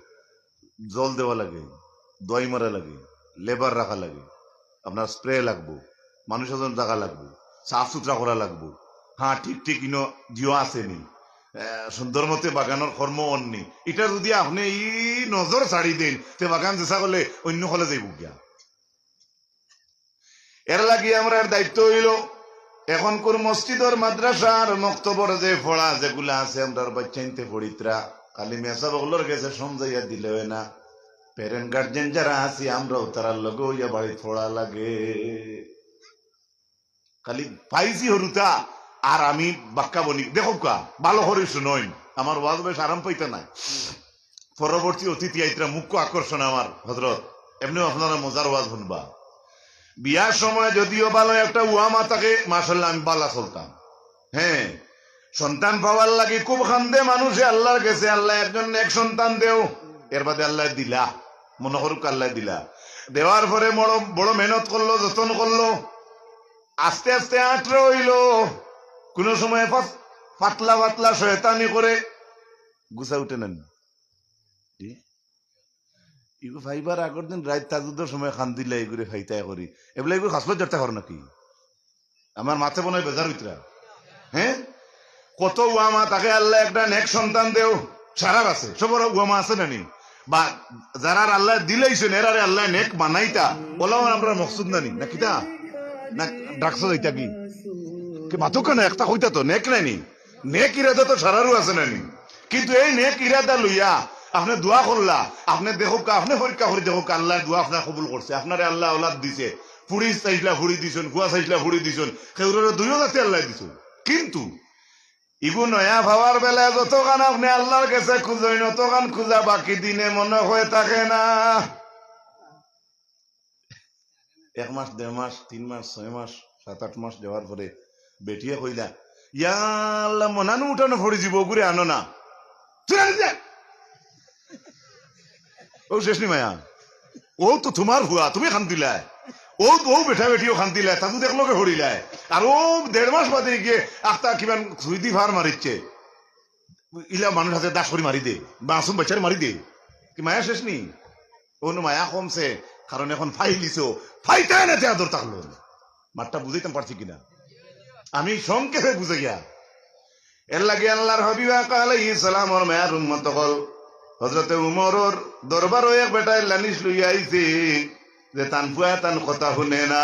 জল দেওয়া লাগে, দোয়াই মারা লাগে, লেবার রাখা লাগে, আপনার স্প্রে লাগবো, মানুষ এজন জাগা লাগবো, সাফ সুতরা করা লাগবো। হ্যাঁ, ঠিক ঠিক ইনো দিও আছে নি, আহ, সুন্দর মতে বাগানর কর্ম অর নি। ইটা যদি আপনে ই নজর ছাড়ি দেইন, তে বাগান যেসা করলে অন্য হলে যাইব গিয়া। এর লাগি আমরার দায়িত্ব অইলো, এখনকুর মসজিদর, মাদ্রাসার, মক্তবর যে পড়া যেগুলা আছে, আমরার বাইচ্চাইন্তে পড়িত্রা, খালি মেসাব অকলর গেছে সমঝাইয়া দিলে অয় না। প্যারেন্ট গার্জিয়ান যারা আছি, আমরাও তারার লগে অইয়া বাড়িত পড়া লাগে। খালি পাইছি হুরুতা, আর আমি বাক্কা বনি। দেখউক্কা, ভালো করি শুনইন, আমার ওয়াজ বেশ আরাম পাইতা নায়। পরবর্তী অতিথি আইত্রা, মুখ্য আকর্ষণ আমার হজরত। এমনেও আপনারা মজার ওয়াজ হুনবা। বিয়ার সময় যদিও ভালো একটা উয়ামা থাকে, মাশাআল্লাহ, আমি ভালা চলতাম। হ্যাঁ, সন্তান পাওয়ার লাগি খুব কান্দে মানুষে আল্লাহর গেছে, "আল্লাহ, একজন নেক সন্তান দেও।" এর বাদে আল্লায় দিলা, মনো করউক্কা আল্লায় দিলা। দেওয়ার পরে বড়, বড় মেহনত করলো, যতন করলো, আস্তে আস্তে আঁটরে অইলো। কুনু সময় ফাত-, পাতলা পাতলা শয়তানি করে, গুছা উঠে না নি? জি? ইগু পাইবার আগর দিন রাইত তাহাজ্জুদর সময় কান্দিলা, ইগুরে পাইতায় করি। এবলা ইগু খাসলত জারতা কর নাকি? আমার মাতে মনে অয় বেজার অইত্রা। হ্যাঁ? কত উয়ামা থাকে, "আল্লাহ, একটা নেক সন্তান দেও।" সারার আছে, সবর উয়ামা আছে না নি? বা যারার আল্লায় দিলাইছইন, এরারে আল্লায় নেক বানাইতা, ওলাও আমরার মকসুদ না নি? না কিতা? না ডাকছো যাইতা কি? কি মাতুক্কা না, একটা কইতা তো, নেক নায় নি? নেক ইরাদা তো সারারও আছে না নি? কিন্তু এই নেক ইরাদা লইয়া আপনে দোয়া করলা, আপনে দেখউক্কা, আপনে পরীক্ষা করি দেখউক্কা, আল্লায় দোয়া আপনার কবুল করছে, আপনারে আল্লায় আওলাদ দিছে, ফুড়ি চাইছলা ফুড়ি দিছইন, ফুয়া চাইছলা ফুড়ি দিছইন, কেউররে দুইও জাতি আল্লায় দিছইন। কিন্তু ইগু নয়া পাওয়ার বেলায় যতখান আপনে আল্লাহর গেছে খুজইন, অতখান খুজা বাকি দিনে মনো অয় থাকে না। এক মাস, দেড় মাস, তিন মাস, ছয় মাস, সাত আট মাস যাওয়ার পরে বেটিয়ে কইলা, "ইয়া আল্লাহ, মনানু উঠানো পড়ি যিবো, অগুরে আনো না।" চুপ করে যা। ও শেষ নি মায়া, ও তো তুমার ফুয়া, তুমি কান্দিলায়। ও, ও বেটা বেটিও খান্দিলায়, তাজুদ একলগে পড়িলায়। আর ও দেড় মাস বাদে গিয়ে আখতা কিমান সুইদি ফার মারিচ্ছে। ইলা মানুষ আছে দাস করি মারি দে, মাসুম বাচ্চারে মারি দে। কি মায়া শেষ নি? অনু মায়া কমছে, কারণ এখন ফাইলিছো, ফাইতে না তে আদর থাকলো না। মাতটা বুঝাইতাম পারছি কিনা? আমি সংক্ষেপে বুঝাইয়া। এর লাগি আল্লাহর হাবিব আকা আলাইহিস সালামর মায়ার উম্মত অকল, হযরতে উমরর দরবারো এক বেটায় লানিশ লইয়া আইছে যে তান ফুয়া তান কথা হুনে না।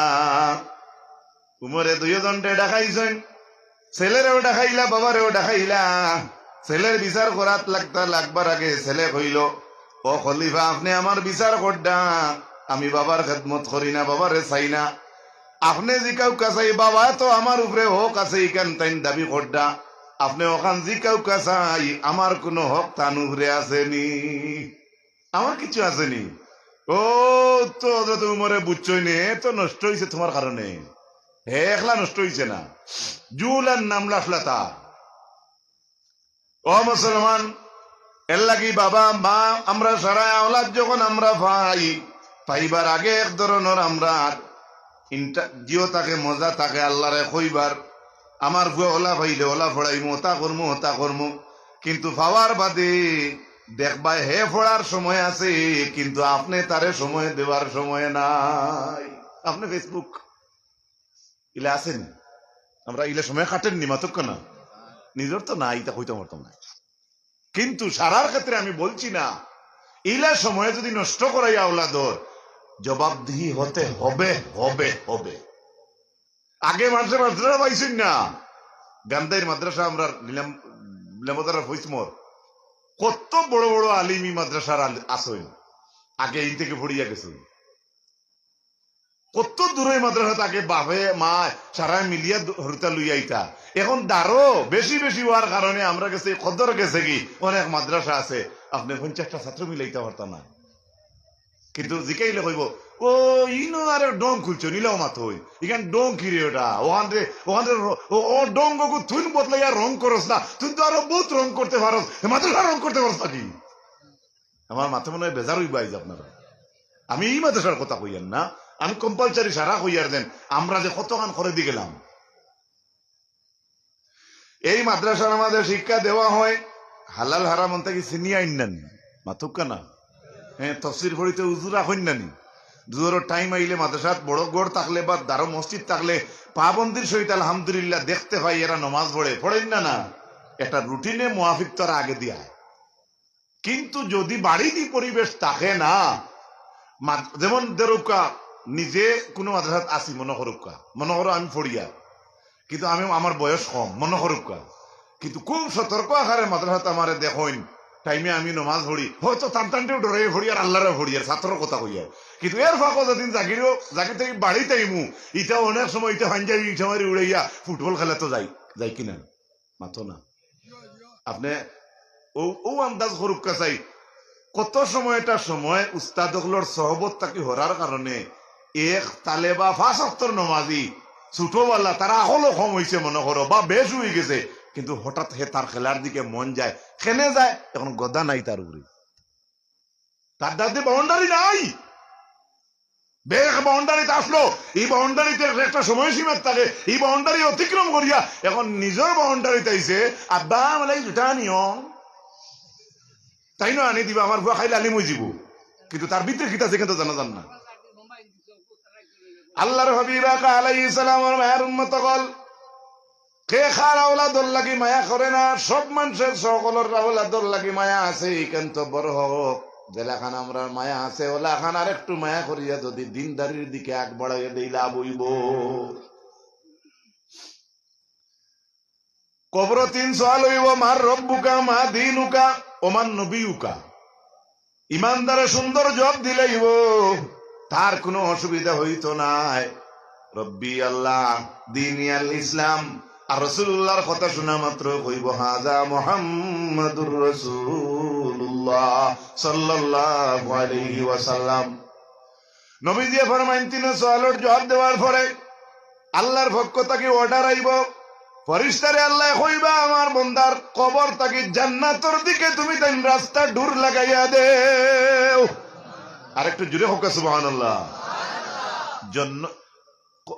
উমরে দুইওজনরে ডাকাইছইন, ছেলেরেও ডাকাইলা, বাবারেও ডাকাইলা। ছেলের বিচার করাত লাগতা লাগবার আগে ছেলে কইল, "ও খলিফা, আপনে আমার বিচার করডা, আমি বাবার খেদমত করি না, বাবারে চাই না। আপনে জিকাউক্কা চাই, বাবা তো আমার উপরে হক আছে, ইখান তাইন দাবি করডা। আপনে অখান জিকাউক্কা চাই, আমার কুনু হক তান উপরে আছে নি? আমার কিছু আছে নি?" ও তো হযরত উমরে বুঝছইন নি, এ তো নষ্ট অইছে তুমার কারণে। হে একলা নষ্ট অইছে না, জুলান নামলা আসলাতা। ও মুসলমান, এর লাগি বাবা, মা, আমরা সারা আওলাদ যখন আমরা পাই, পাইবার আগে এক ধরনর আমরা ইন্টা-, জিও থাকে, মজা থাকে, আল্লাহরে কইবার, আমার ফুয়া ওলা পাইলে ওলা পড়াইমু, ওতা করমু, ওতা করমু। কিন্তু পাওয়ার বাদে দেখবায় হে পড়ার সময় আছে, কিন্তু আপনে তারে সময় দেওয়ার সময় নাই। আপনে Facebook ইলা আছেন, আমরা ইলা সময় কাটেন নি, মাতউক্কা না? নিজর তো না, ইতা কইতাম পারতাম না। কিন্তু সারার ক্ষেত্রে আমি বলছি না, ইলা সময় যদি নষ্ট করাই আওলাদর, জবাবদিহি হতে হবে, হবে, হবে। আগে মানষে মাদ্রাসা পাইছইন না, গান্ধাইর মাদ্রাসা আমরা নিলাম, নিলামতারা ফৈসমর, কত বড় বড় আলিম ই মাদ্রাসার আল-, আছইন, আগে ইন থেকে পড়িয়া গেছইন। কত দূরে মাদ্রাসা থাকে, বাপে মা সারা মিলিয়া দু-, হরুতা লইয়া আইতা। এখন দারো বেশি বেশি হওয়ার কারণে আমরা গেছে কদর গেছে কি, অনেক মাদ্রাসা আছে, আপনে পঞ্চাশটা ছাত্র মিলাইতা পারতা না। কিন্তু জিকাইলে কইব, "ও, ইনো আরে ডং খুলছো, নিলাও মাত হই। ইখান ডং কি রে ওটা? ওখান রে, ওখান রে র-, ও, ও ডং গগু তুই বদলাইয়া রং করস না, তুই তো আরো বহুত রং করতে পারস, হে মাদ্রাসা রং করতে পারস নাকি?" আমার মাথা মনে হয় বেজার হইব আইজ আপনারা। আমি এই মাদ্রাসার কথা কইয়ার না, আমি কম্পালসারি সারা কইয়ার দেন, আমরা যে কতখান করে দি গেলাম। এই মাদ্রাসার মাঝে শিক্ষা দেওয়া হয়, হালাল হারাম অন্তা কি চিনিয়া আইন নানি, মাতউক্কা না? হ্যাঁ, তফসির পড়িতে উজু রাখইন নানি? জোহরর টাইম আইলে মাদ্রাসাত বড় ঘর থাকলে বা দারো মসজিদ থাকলে পাবন্দির সহিত আলহামদুলিল্লাহ দেখতে পাই, এরা নমাজ পড়ে, পড়েন না না? একটা রুটিনে মুয়াফিক তারা আগে দিয়া। কিন্তু যদি বাড়িত ই পরিবেশ থাকে না, মা-, যেমন ধরুক্কা, নিজে কোনো মাদ্রাসাত আছি মনে করুক্কা, মনে করো আমি পড়িয়া, কিন্তু আমি, আমার বয়স কম মনে করুক্কা, কিন্তু খুব সতর্ক আকারে মাদ্রাসাত আমারে দেখইন, টাইমে আমি নমাজ পড়ি, হয়তো টান টানটেও ডরে পড়ি আর আল্লাহরে পড়ি আর ছাত্রর কথা কইয়ার, কিন্তু এর ফাঁকো যেদিন জাগিরও, জাগি থেকে বাড়িত আইমু, ইটা অনেক সময় ইটা পাঞ্জাবি ইটা মারি উড়াইয়া ফুটবল খেলাত যাই, যাই কিনা? মাতো না। আপনে ও, ও আন্দাজ করুক্কা চাই, কত সময় একটা সময় উস্তাদ অকলর সহবত থাকি হরার কারণে এক তালেবা পাঁচ ওয়াক্তর নমাজি, ছোটবেলা তারা আকলও কম হইছে মনে করো বা বেশ হই গেছে, কিন্তু হঠাৎ হে তার খেলার দিকে মন যায়, কেনে যায়, এখন গদা নাই তার উপরে, তার দাদি বাউন্ডারি নাই। বেশ বাউন্ডারিত আসলো, এই বাউন্ডারিতে একটা সময়সীমা থাকে, এই বাউন্ডারি অতিক্রম করিয়া এখন নিজর বাউন্ডারিত আইছে। আব্বা, আমার লাগি জুতা আনিও। তাইন আনি দিবা, আমার ফুয়া খাইলে আলিম হয়ে যাব, কিন্তু তার ভিতরে কিতা আছে কিন্তু জানা যার না। আল্লাহর হাবিব আকা আলাইহিস সালামর মায়ার উম্মত অকল, কে কার আওলাদর লাগি মায়া করে না? সব মানষর সকলর আওলাদর লাগি মায়া আছে, ইখান তো বড় হক। যেলাখান আমরার মায়া আছে, ওলাখান আরেকটু মায়া করিয়া যদি দিনদারির দিকে আগ বাড়াইয়া দেই, লাভ হইব। কবরো তিন সওয়াল হইব, মার রব্বুকা, মা দিনুকা, ওমান নবিয়ুকা। ইমানদারে সুন্দর জবাব দিলাইব, তার কোনো অসুবিধা হইতো নায়। রব্বি আল্লাহ, দিনি আল ইসলাম, আর রাসূলুল্লাহর কথা শোনা মাত্র কইব, হাজা মুহাম্মাদুর রাসূলুল্লাহ সাল্লাল্লাহু আলাইহি ওয়াসাল্লাম। নবীজি ফরমাইন, তিন সওয়ালর জবাব দেওয়ার পরে আল্লাহর পক্ষ থাকি অর্ডার আইব, ফিরিস্তারে আল্লাহ কইবা, আমার বন্দার কবর থাকি জান্নাতর দিকে তুমি তাইন রাস্তা ডুর লাগাইয়া দেও। আর একটু জোরে হোক সুবহানাল্লাহ। জন্য,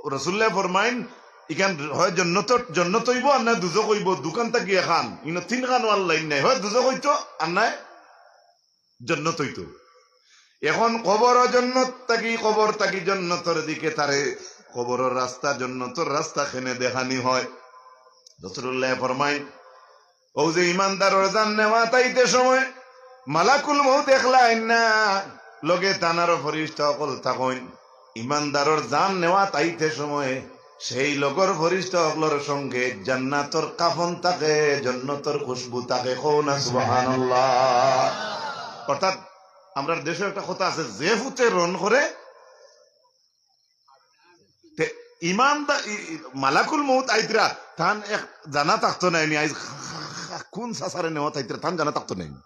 রসুল্লায় ফরমাইন, ইখান হয় জন্নত, জন্নত অইবো আর না দুজখ অইবো, দুখান থাকি এখান। ইনো তিনখান অওয়ার লাইন নাই, হয় দুজখ অইতো আর নায় জন্নত অইতো। এখন কবর জন্নত থাকি, কবর থাকি জন্নতর দিকে তারে কবরর রাস্তা, জন্নতর রাস্তা কেনে দেখানি হয়। রসুল্লায় ফরমাইন, অউ যে ইমানদারর জান নেওয়াত আইতে সময় মালাকুল মউত একলা আইন না, লগে তান আরো ফিরিস্তা অকল থাকইন। ইমানদারর জান নেওয়াত আইতে সময় সেই লগর ফিরিস্তা অকলর সঙ্গে জান্নাতর কাফন থাকে, জন্নতর খুশবু থাকে। কও না সুবহানাল্লাহ। অর্থাৎ আমরার দেশো একটা কথা আছে, "যে ফুতে রন করে", তে ইমানদার, ই-, ই-, মালাকুল মউত আইতরা, তান এক জানা থাকতো নায় নি, আইজ কোন সাসারে নেওয়াত আইতরা, তান জানা থাকতো নায় নি।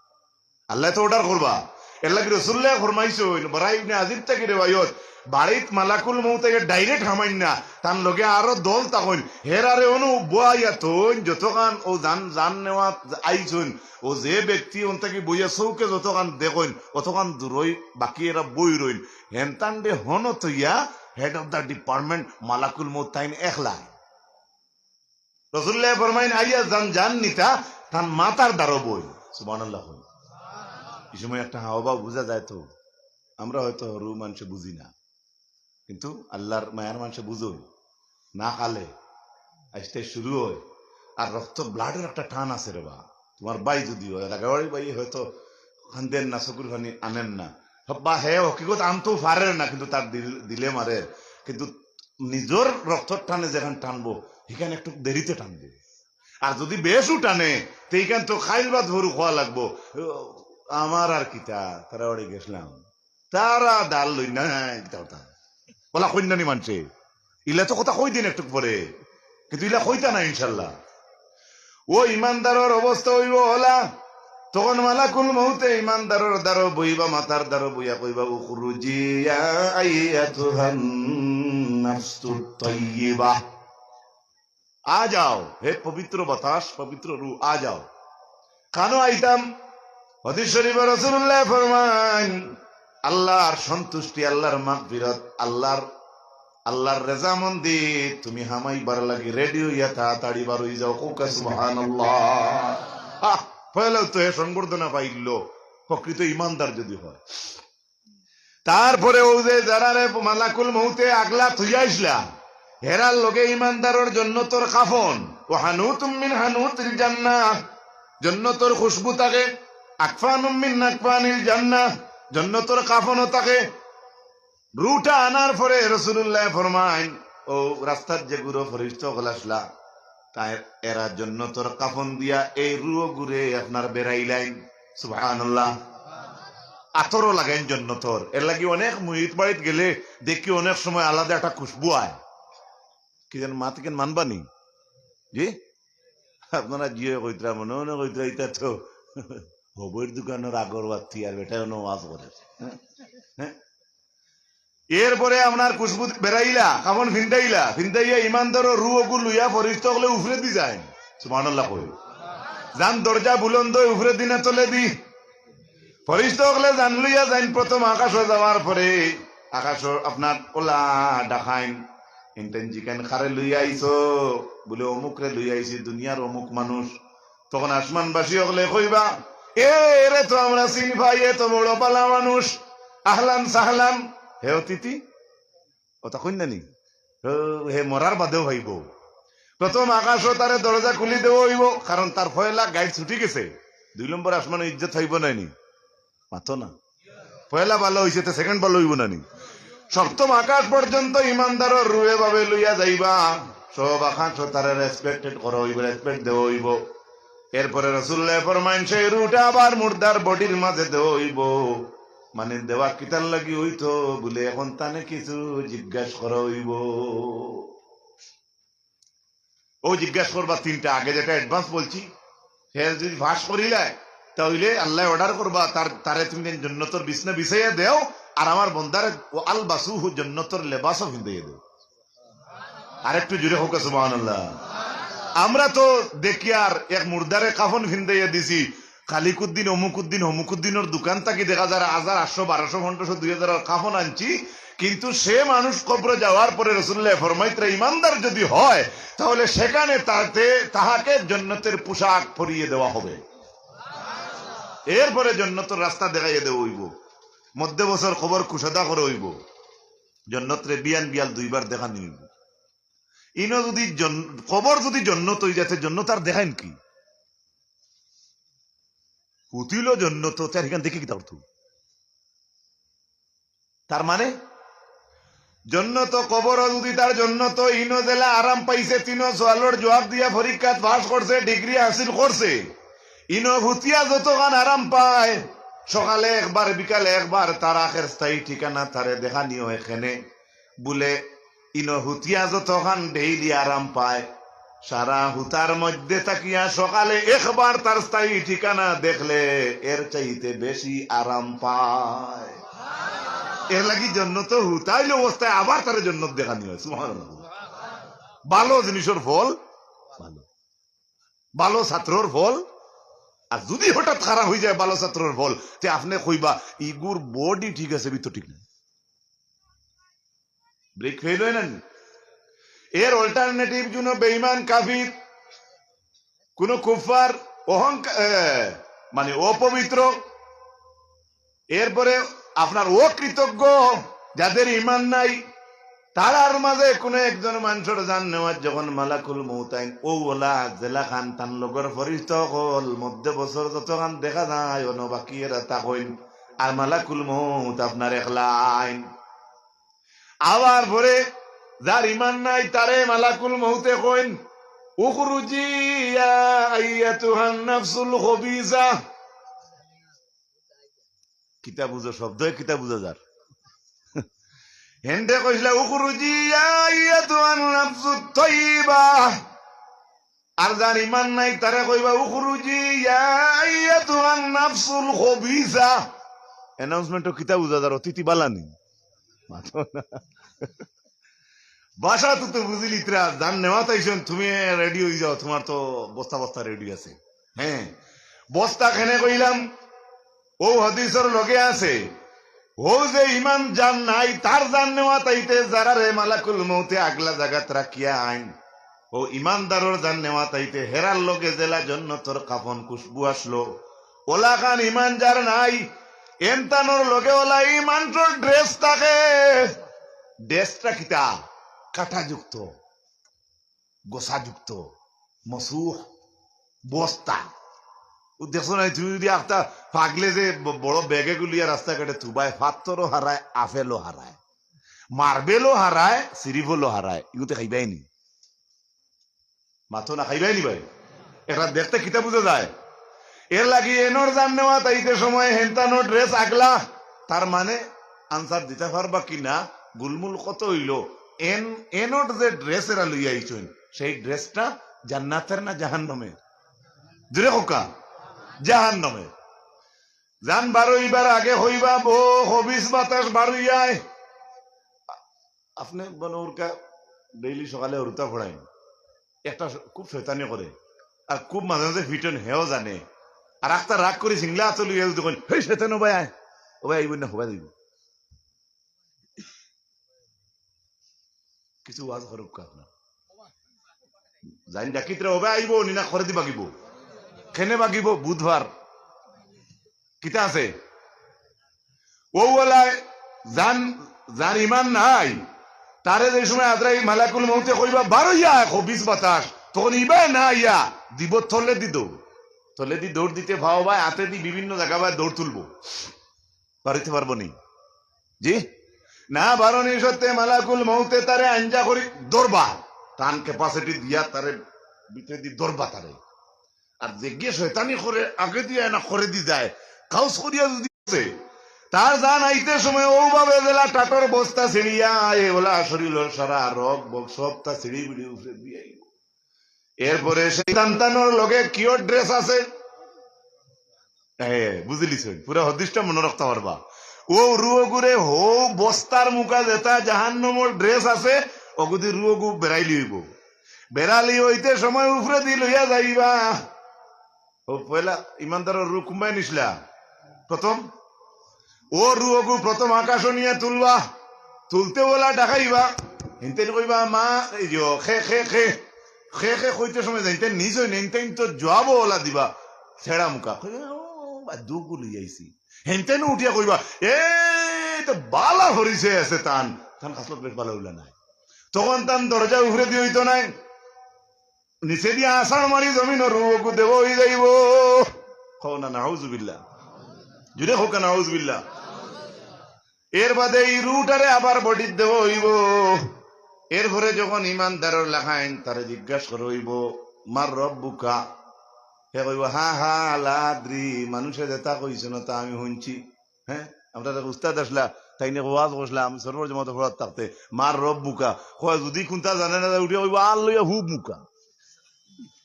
আল্লায় তো অর্ডার করবা। এরলাগি রসুল্লায় ফরমাইছইন, বারা ইবনে আজিব থাকি রেওয়ায়ত, বাড়িত মালাকুল মউত আইয়া direct হামাইন না, তান লগে আরো দল থাকইন, হেরারে অনো বওয়াইয়া থইন, যতখান অউ জান, জান নেওয়াত আইছইন, অউ যে ব্যক্তি অন থাকি বইয়া চউখে যতখান দেখইন, অতখান দূরই বাকি এরা বই রইন। হেনতানরে হনো থইয়া head of the department মালাকুল মউত তাইন একলা। রসুল্লায় ফরমাইন, আইয়া জান, জান নিতা, তান মাথার দ্বারো বই। সুবহানাল্লাহ কইন। ই সময় একটা হাওয়া বুঝা যায় তো। আমরা হয়তো হরু মানষে বুঝি না, কিন্তু আল্লার মায়ার মানষে বুঝইন। না খালে আইজতে শুরু হয়, আর রক্ত blood-র একটা টান আছে রে বা। তোমার ভাই যদি হয়, রাগাবাড়ি ভাই হয়তো কান্দের না, চকুর পানি আনের না, বা হে হকিকত আনতেও পারের না, কিন্তু তার দিল, দিলে মারের। কিন্তু নিজর রক্তর টানে যেখান টানবো, হিখান একটু দেরিতে টানবো। আর যদি বেশও টানে, তে ইখান তো খাইল ভাত ভরু খাওয়া লাগবো। আমার আর কিতা, তারা বাড়ি গেছলাম, তারা ডাল লই না, কিতা কথা। অলা কইন না নি মানষে। ইলা তো কথা কই দিন একটু পরে, কিন্তু ইলা কইতা না ইনশাল্লাহ। অউ ইমানদারর অবস্থা অইবো অলা, তখন মালাকুল মউতে ইমানদারর দ্বারো বইবা, মাথার দ্বারো বইয়া কইবা, "উখরুজি ইয়া আইয়াতুহান নাফসুত তাইয়িবা।" আ যাও, হে পবিত্র বাতাস, পবিত্র রু, আ যাও। কানো আইতাম? হাদিস শরীফো রাসুলুল্লায় ফরমাইন, আল্লার সন্তুষ্টি, আল্লার মাগফিরাত, আল্লার, আল্লার রেজামন্দি তুমি হামাইবার লাগি রেডি অইয়া তাড়াতাড়ি বার অই যাও। কউক্কা সুবহানাল্লাহ। আহ, পয়লাউ তো হে সংবর্ধনা পাইলো, প্রকৃত ইমানদার যদি হয়। তারপরে অউ যে যারারে মালাকুল মউতে আগলা থইয়া আইছলা, হেরার লগে ইমানদারর জন্নতর কাফন, ওয়া হানুতুম মিন হানুতিল জান্নাহ, জন্নতর খুশবু থাকে, আকফানুম মিন আকফানিল জান্নাহ, জন্নতর কাফনও থাকে। রুটা আনার পরে রাসুলুল্লায় ফরমাইন, অউ রাস্তাত যেগুরে ফিরিস্তা অকল আছলা, তাই এরা জন্নতর কাফন দিয়া এই রুগুরে আপনার বেড়াইলাইন। সুবহানাল্লাহ। আতরও লাগাইন জন্নতর। এরলাগি অনেক মইত বাড়িত গেলে দেখি অনেক সময় আলাদা একটা খুশবু আয়। কি যেন মাত ইখান মানবা নি? জি? আপনারা জিও কইতরা, মনে মনে কইতরা, ইটা তো হবইর দোকানর আগরবাতি আর বেটায় অনো ওয়াজ করের। হ্যাঁ? হ্যাঁ? এরপরে আপনার খুশবু বেড়াইলা, কাফন ফিন্দাইলা, ফিন্দাইয়া ইমানদারর রু অগু লইয়া ফিরিস্তা অকলে উফরেদি যাইন। সুবহানাল্লাহ কই। যান দরজা বুলন্দ অয় উফরেদি না তলেদি? ফিরিস্তা অকলে যান লইয়া যাইন প্রথম আকাশো যাওয়ার পরে, আকাশো আপনার অলা ডাকাইন, ইনতাইন জিকাইন কারে লইয়া আইছো, বুলে অমুকরে লইয়া আইছি, দুনিয়ার অমুক মানুষ। তখন আসমানবাসী অকলে কইবা, এ, এরে তো আমরা চিনি পাই, এ তো বড় ভালা মানুষ, আহলান সাহলান, হে অতিথি। অতা কইন না নি? ও, হে মরার বাদেও পাইবো। প্রথম আকাশো তারে দরজা খুলি দেওয়া অইবো, কারণ তার পয়লা গাইড ছুটি গেছে। দুই নম্বর আসমানো ইজ্জত পাইবো না নি? মাতো না। পয়লা ভালা অইছে, তে সেকেন্ড ভালা অইবো না নি? সপ্তম আকাশ পর্যন্ত ইমানদারর রুহে ভাবে লইয়া যাইবা। সব আকাশো তারে রেসপেক্টেড করা অইবো, রেসপেক্ট দেওয়া অইবো। এরপরে রাসুলুল্লায় ফরমাইন, সেই রুটা আবার মুর্দার বডির মাঝে দেওয়া অইবো। মানে দেওয়া কিতার লাগি অইতো বুলে, এখন তানে কিছু জিজ্ঞাস করা অইবো। অউ জিজ্ঞাস করবা তিনটা, আগে যেটা অ্যাডভান্স বলছি, হে যদি পাস করিলায়, তাইলে আল্লায় অর্ডার করবা, তার, তারে তুমি জন্নতর বিছনা বিছাইয়া দেও, আর আমার বন্দারে ওয়া আলবাসুহু জন্নতর লেবাসও ফিন্দাইয়া দেও। আর একটু জোরে কউক্কা সুবহানাল্লাহ। আমরা তো দেখিয়ার এক মুর্দারে কাফন ফিন্দাইয়া দিছি, খালিকুদ্দিন, অমুকুদ্দিন, হমুকুদ্দিনর দোকান থাকি দেখা যার হাজার, আটশো, বারোশো, পনেরোশো, দুই হাজারর কাফন আনছি, কিন্তু সে মানুষ কবরে যাওয়ার পরে রাসূলুল্লাহ ফরমাইতরা, ইমানদার যদি হয়, তাহলে সেখানে তাতে, তাহাকে জন্নতের পোশাক পরিয়ে দেওয়া হবে। এরপরে জন্নতর রাস্তা দেখাইয়া দেওয়া অইবো। মধ্যে বছর কবর কুশাদা করা অইবো। জন্নতরে বিয়ান বিয়াল দুইবার দেখানি অইবো। ইনো যদি জন-, কবর যদি জন্নত অই যায়, তে জন্নত আর দেখাইন কি? হুতিল জন্নত, তে আর হিখান দেখি কিতা করতো? তার মানে জন্নত কবর যদি তার জন্নত, ইনো যেলা আরাম পাইছে, তিনো সওয়ালর জবাব দিয়া পরীক্ষাত পাস করছে, ডিগ্রি হাসিল করছে, ইনো হুতিয়া যতখান আরাম পায়, সকালে একবার, বিকালে একবার, তার আখের স্থায়ী ঠিকানা তারে দেখানি অয় কেনে। বুলে, ইনো হুতিয়া যতখান ডেইলি আরাম পায়, সারা হুতার মধ্যে থাকিয়া সকালে একবার তার স্থায়ী ঠিকানা দেখলে এর চাইতে বেশি আরাম পায়। এর লাগি জন্নত হুতাইল অবস্থায় আবার তারে জন্নত দেখানি অয়। সুবহানাল্লাহ। ভালো জিনিসর ফল ভালো, ভালো ছাত্রর ফল। আর যদি হঠাৎ খারাপ অই যায় ভালো ছাত্রর ফল, তে আপনে কইবা, "ইগুর বডি ঠিক আছে, ভিতর ঠিক নাই।" ব্রেক ফেল অয় না নি? এর অল্টারনেটিভ জন্য বেঈমান, কাফির, কোন কুফফার, অহংকার, এ, মানে অপবিত্র, এরপরে আপনার অকৃতজ্ঞ, যাদের ইমান নাই, তারার মাঝে কোন একজন মানষর জান নেওয়াত যখন মালাকুল মউত আইন, অউ অলা যেলাখান তান লগর ফরিস্তা অকল মধ্যে বছর যতখান দেখা যায়, অনো বাকি এরা থাকইন, আর মালাকুল মউত আপনার একলা আইন। আবার পরে যার ইমান নাই, তারে মালাকুল মউতে কইন, "উখরুজি ইয়া আইয়াতুহান নাফসুল খবিসা।" কিতা বুঝো শব্দে, কিতা বুঝা যার? হেনতে কইছলা, "উখরুজি ইয়া আইয়াতুহান নাফসুত তাইয়্যিবা।" আর যার ইমান নাই, তারে কইবা, "উখরুজি ইয়া আইয়াতুহান নাফসুল খবিসা।" অ্যানাউন্সমেন্টও কিতা বুঝা যার, অতিথি বালানি। মাতো না। ভাষা তো, তো বুঝিলিতরা, জান নেওয়াত আইছইন, তুমি রেডি অই যাও, তুমার তো বস্তা বস্তা রেডি আছে। হ্যাঁ, বস্তা কেনে কইলাম, অউ হাদিসর লগে আছে, অউ যে ইমান যার নাই, তার জান নেওয়াত আইতে যারারে মালাকুল মউতে আগলা জাগাত রাখিয়া আইন, অউ ইমানদারর জান নেওয়াত আইতে হেরার লগে যেলা জন্নতর কাফন খুশবু আসলো, অলাখান ইমান যার নাই, এনতানর লগে অলা ইমানর ড্রেস থাকে। ড্রেসটা কিতা? কাটাযুক্ত, গোছাযুক্ত, মসুহ, বস্তা। অউ দেখছো না, তুমি যদি একটা পাগলে যে ব-, বড় ব্যাগে গুলিয়া রাস্তাঘাটে থুবায়, ফাত্তরও হারায়, আপেলও হারায়, মার্বেলও হারায়, সিরিফলও হারায়, ইগুতে খাইবায় নি? মাতো না, খাইবায় নি ভাই? এটা দেখতে কিতা বুঝা যায়? এর লাগি এনর জান নেওয়াত আইতে সময় হেনতানর ড্রেস আগলা, তার মানে আনসার দিতা পারবা কি না, গুলমুল কত অইলো, এন, এনর যে ড্রেস এরা লইয়া আইছইন, সেই ড্রেসটা জান্নাতের না জাহান্নামের? জোরে কউক্কা, জাহান্নামের। জান বারইবার আগে কইবা, "বো, খবিস বাতাস বারইয়ায়।" আপনে বলো ওরকা ডেইলি সকালে হুরুতা পড়াইন, একটা শ-, খুব শয়তানি করে, আর খুব মাঝে মাঝে ফিটন, হেও জানে। আর আখতা রাগ করি সিংলা আতো লইয়া যদি কইন, "হেই শয়তান, ও ভাই আয়, ও ভাই আইব না, হবাই দিব।" কিছু ওয়াজ করউক্কা আপনার। জানি ডাকিতরা ও ভাই আইব, নি না করে দি বাগিব। কেনে বাগিব? বুধবার। কিতা আছে? অউ অলায় যান, যার ইমান নাই, তারে যে সময় আজরাইল মালাকুল মউতে কইবা, "বারইয়া আয়, খবিস বাতাস", তখন ইবায় না আইয়া দিব তলেদি দৌড়। তলেদি দৌড় দিতে পাও বা আতেদি বিভিন্ন জাগা বায় দৌড় তুলবো। বারইতে পারবো নি? জি? না বারনি সত্ত্বে মালাকুল মউতে তারে আঞ্জা করি ধরবা। টান capacity দিয়া তারে ভিতরেদি ধরবা তারে। আর যেগিয়ে শয়তানি করে, আগেদি আয় না করেদি যায়, কাউস করিয়া যদি আছে, তার জান আইতে সময় অউ ভাবে যেলা টাটর বস্তা ছিড়িয়া আয়, অলা শরীলর সারা রগ বগ সবতা ছিড়ি বিড়ি উপরেদি আইব। এরপরে সেই সন্তানর লগে কিওর ড্রেস আছে, হ্যাঁ, বুঝিলিছইন, পুরা হাদিসটা মনো রাখতা পারবা। অউ রুহগুরে হউ বস্তার মুখা যেতা জাহান্নামর ড্রেস আছে, অগুদি রুহগু বেরাইলি অইব। বেরালি অইতে সময় উপরেদি লইয়া যাইবা। অউ পয়লা ইমানদারর রুহ কুনবায় নিছলা? প্রথম। অউ রুহগু প্রথম আকাশো নিয়া তুলবা। তুলতে ওলা ডাকাইবা, হেনতেন কইবা, "মা, এই যে, খে, খে, খে।" খে, খে কইতে সময় যাইতে নিজ হই, হেনতেন তো জবাবও ওলা দিবা। ছেড়া মুখা। কইবা, "ও, বা, দুগুলি আইছি।" হেনতেন উঠিয়া কইবা, "এ, তো বালা হরিছে আছে তান।" তান খাসলত বেশ বালা হইলা নাই। তখন তান দরজা উপরে দিয়ে হইতো নাই। নিচে দিয়া আছাড় মারি জমিনর রুহগু দেওয়া হই যাইব। কও না, নাউজুবিল্লাহ। জুরে কও না, নাউজুবিল্লাহ। এর বাদে এই রুহটারে আবার বডিত দেওয়া হইব। এরপরে যখন ইমানদারর লাখাইন তারে জিজ্ঞাসা করা হইব, "মার রব্বুকা?" হে কইব, "হা হা, লা আদ্রি, মানুষে যেটা কইছে না তা আমি শুনছি।" হ্যাঁ, আমরা এক উস্তাদ আসলা, তাইন ওয়াজ করছিলা, আমি সরবর জমাতে পড়াত থাকতে, "মার রব্বুকা?" কয়, যদি কুনটা জানে না, উঠিয়া কইব, "আর লইয়া হুব মুকা।"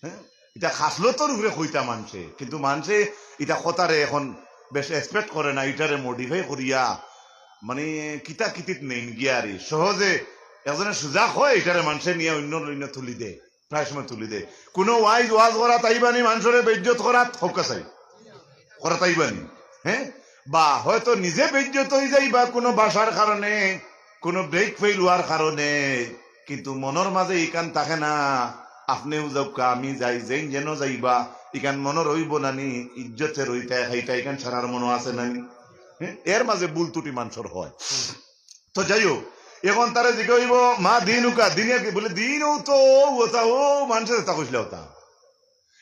হ্যাঁ, ইটা খাসলতর উপরে কইতা মানষে, কিন্তু মানষে ইটা কথারে এখন বেশ এক্সপেক্ট করে না, ইটারে মডিফাই করিয়া মানে কিতা কিতিত নেইন গিয়ারি। সহজে একজনে সুজা কয়, ইটারে মানষে নিয়া অন্য অন্য তুলি দেয়, প্রায় সময় তুলি দেয়। কোনো ওয়াইজ ওয়াজ করাত আইবানি, মানষরে বেইজ্জত করাত হউক্কা চাই, করাত আইবানি। হ্যাঁ, বা হয়তো নিজে বেইজ্জত হই যাইবা কোনো ভাষার কারণে, কোনো ব্রেক ফেইল হওয়ার কারণে, কিন্তু মনর মাঝে ইখান থাকে না। আপনেও যাউক্কা, আমি যাই, যেইন যেন যাইবা, ইখান মনর রইব নানি, ইজ্জতে রইতা খাইতা, ইখান সারার মনো আছে নানি। হ্যাঁ? এর মাঝে ভুল ত্রুটি মানষর হয়। তো যাই হোক, এখন তারে জিজ্ঞাসা হইব, "মা দিনুকা, দিনে কি?" বলে, "দিন ও তো, ও তা, ও মানষে যেটা কইছিল ওটা।"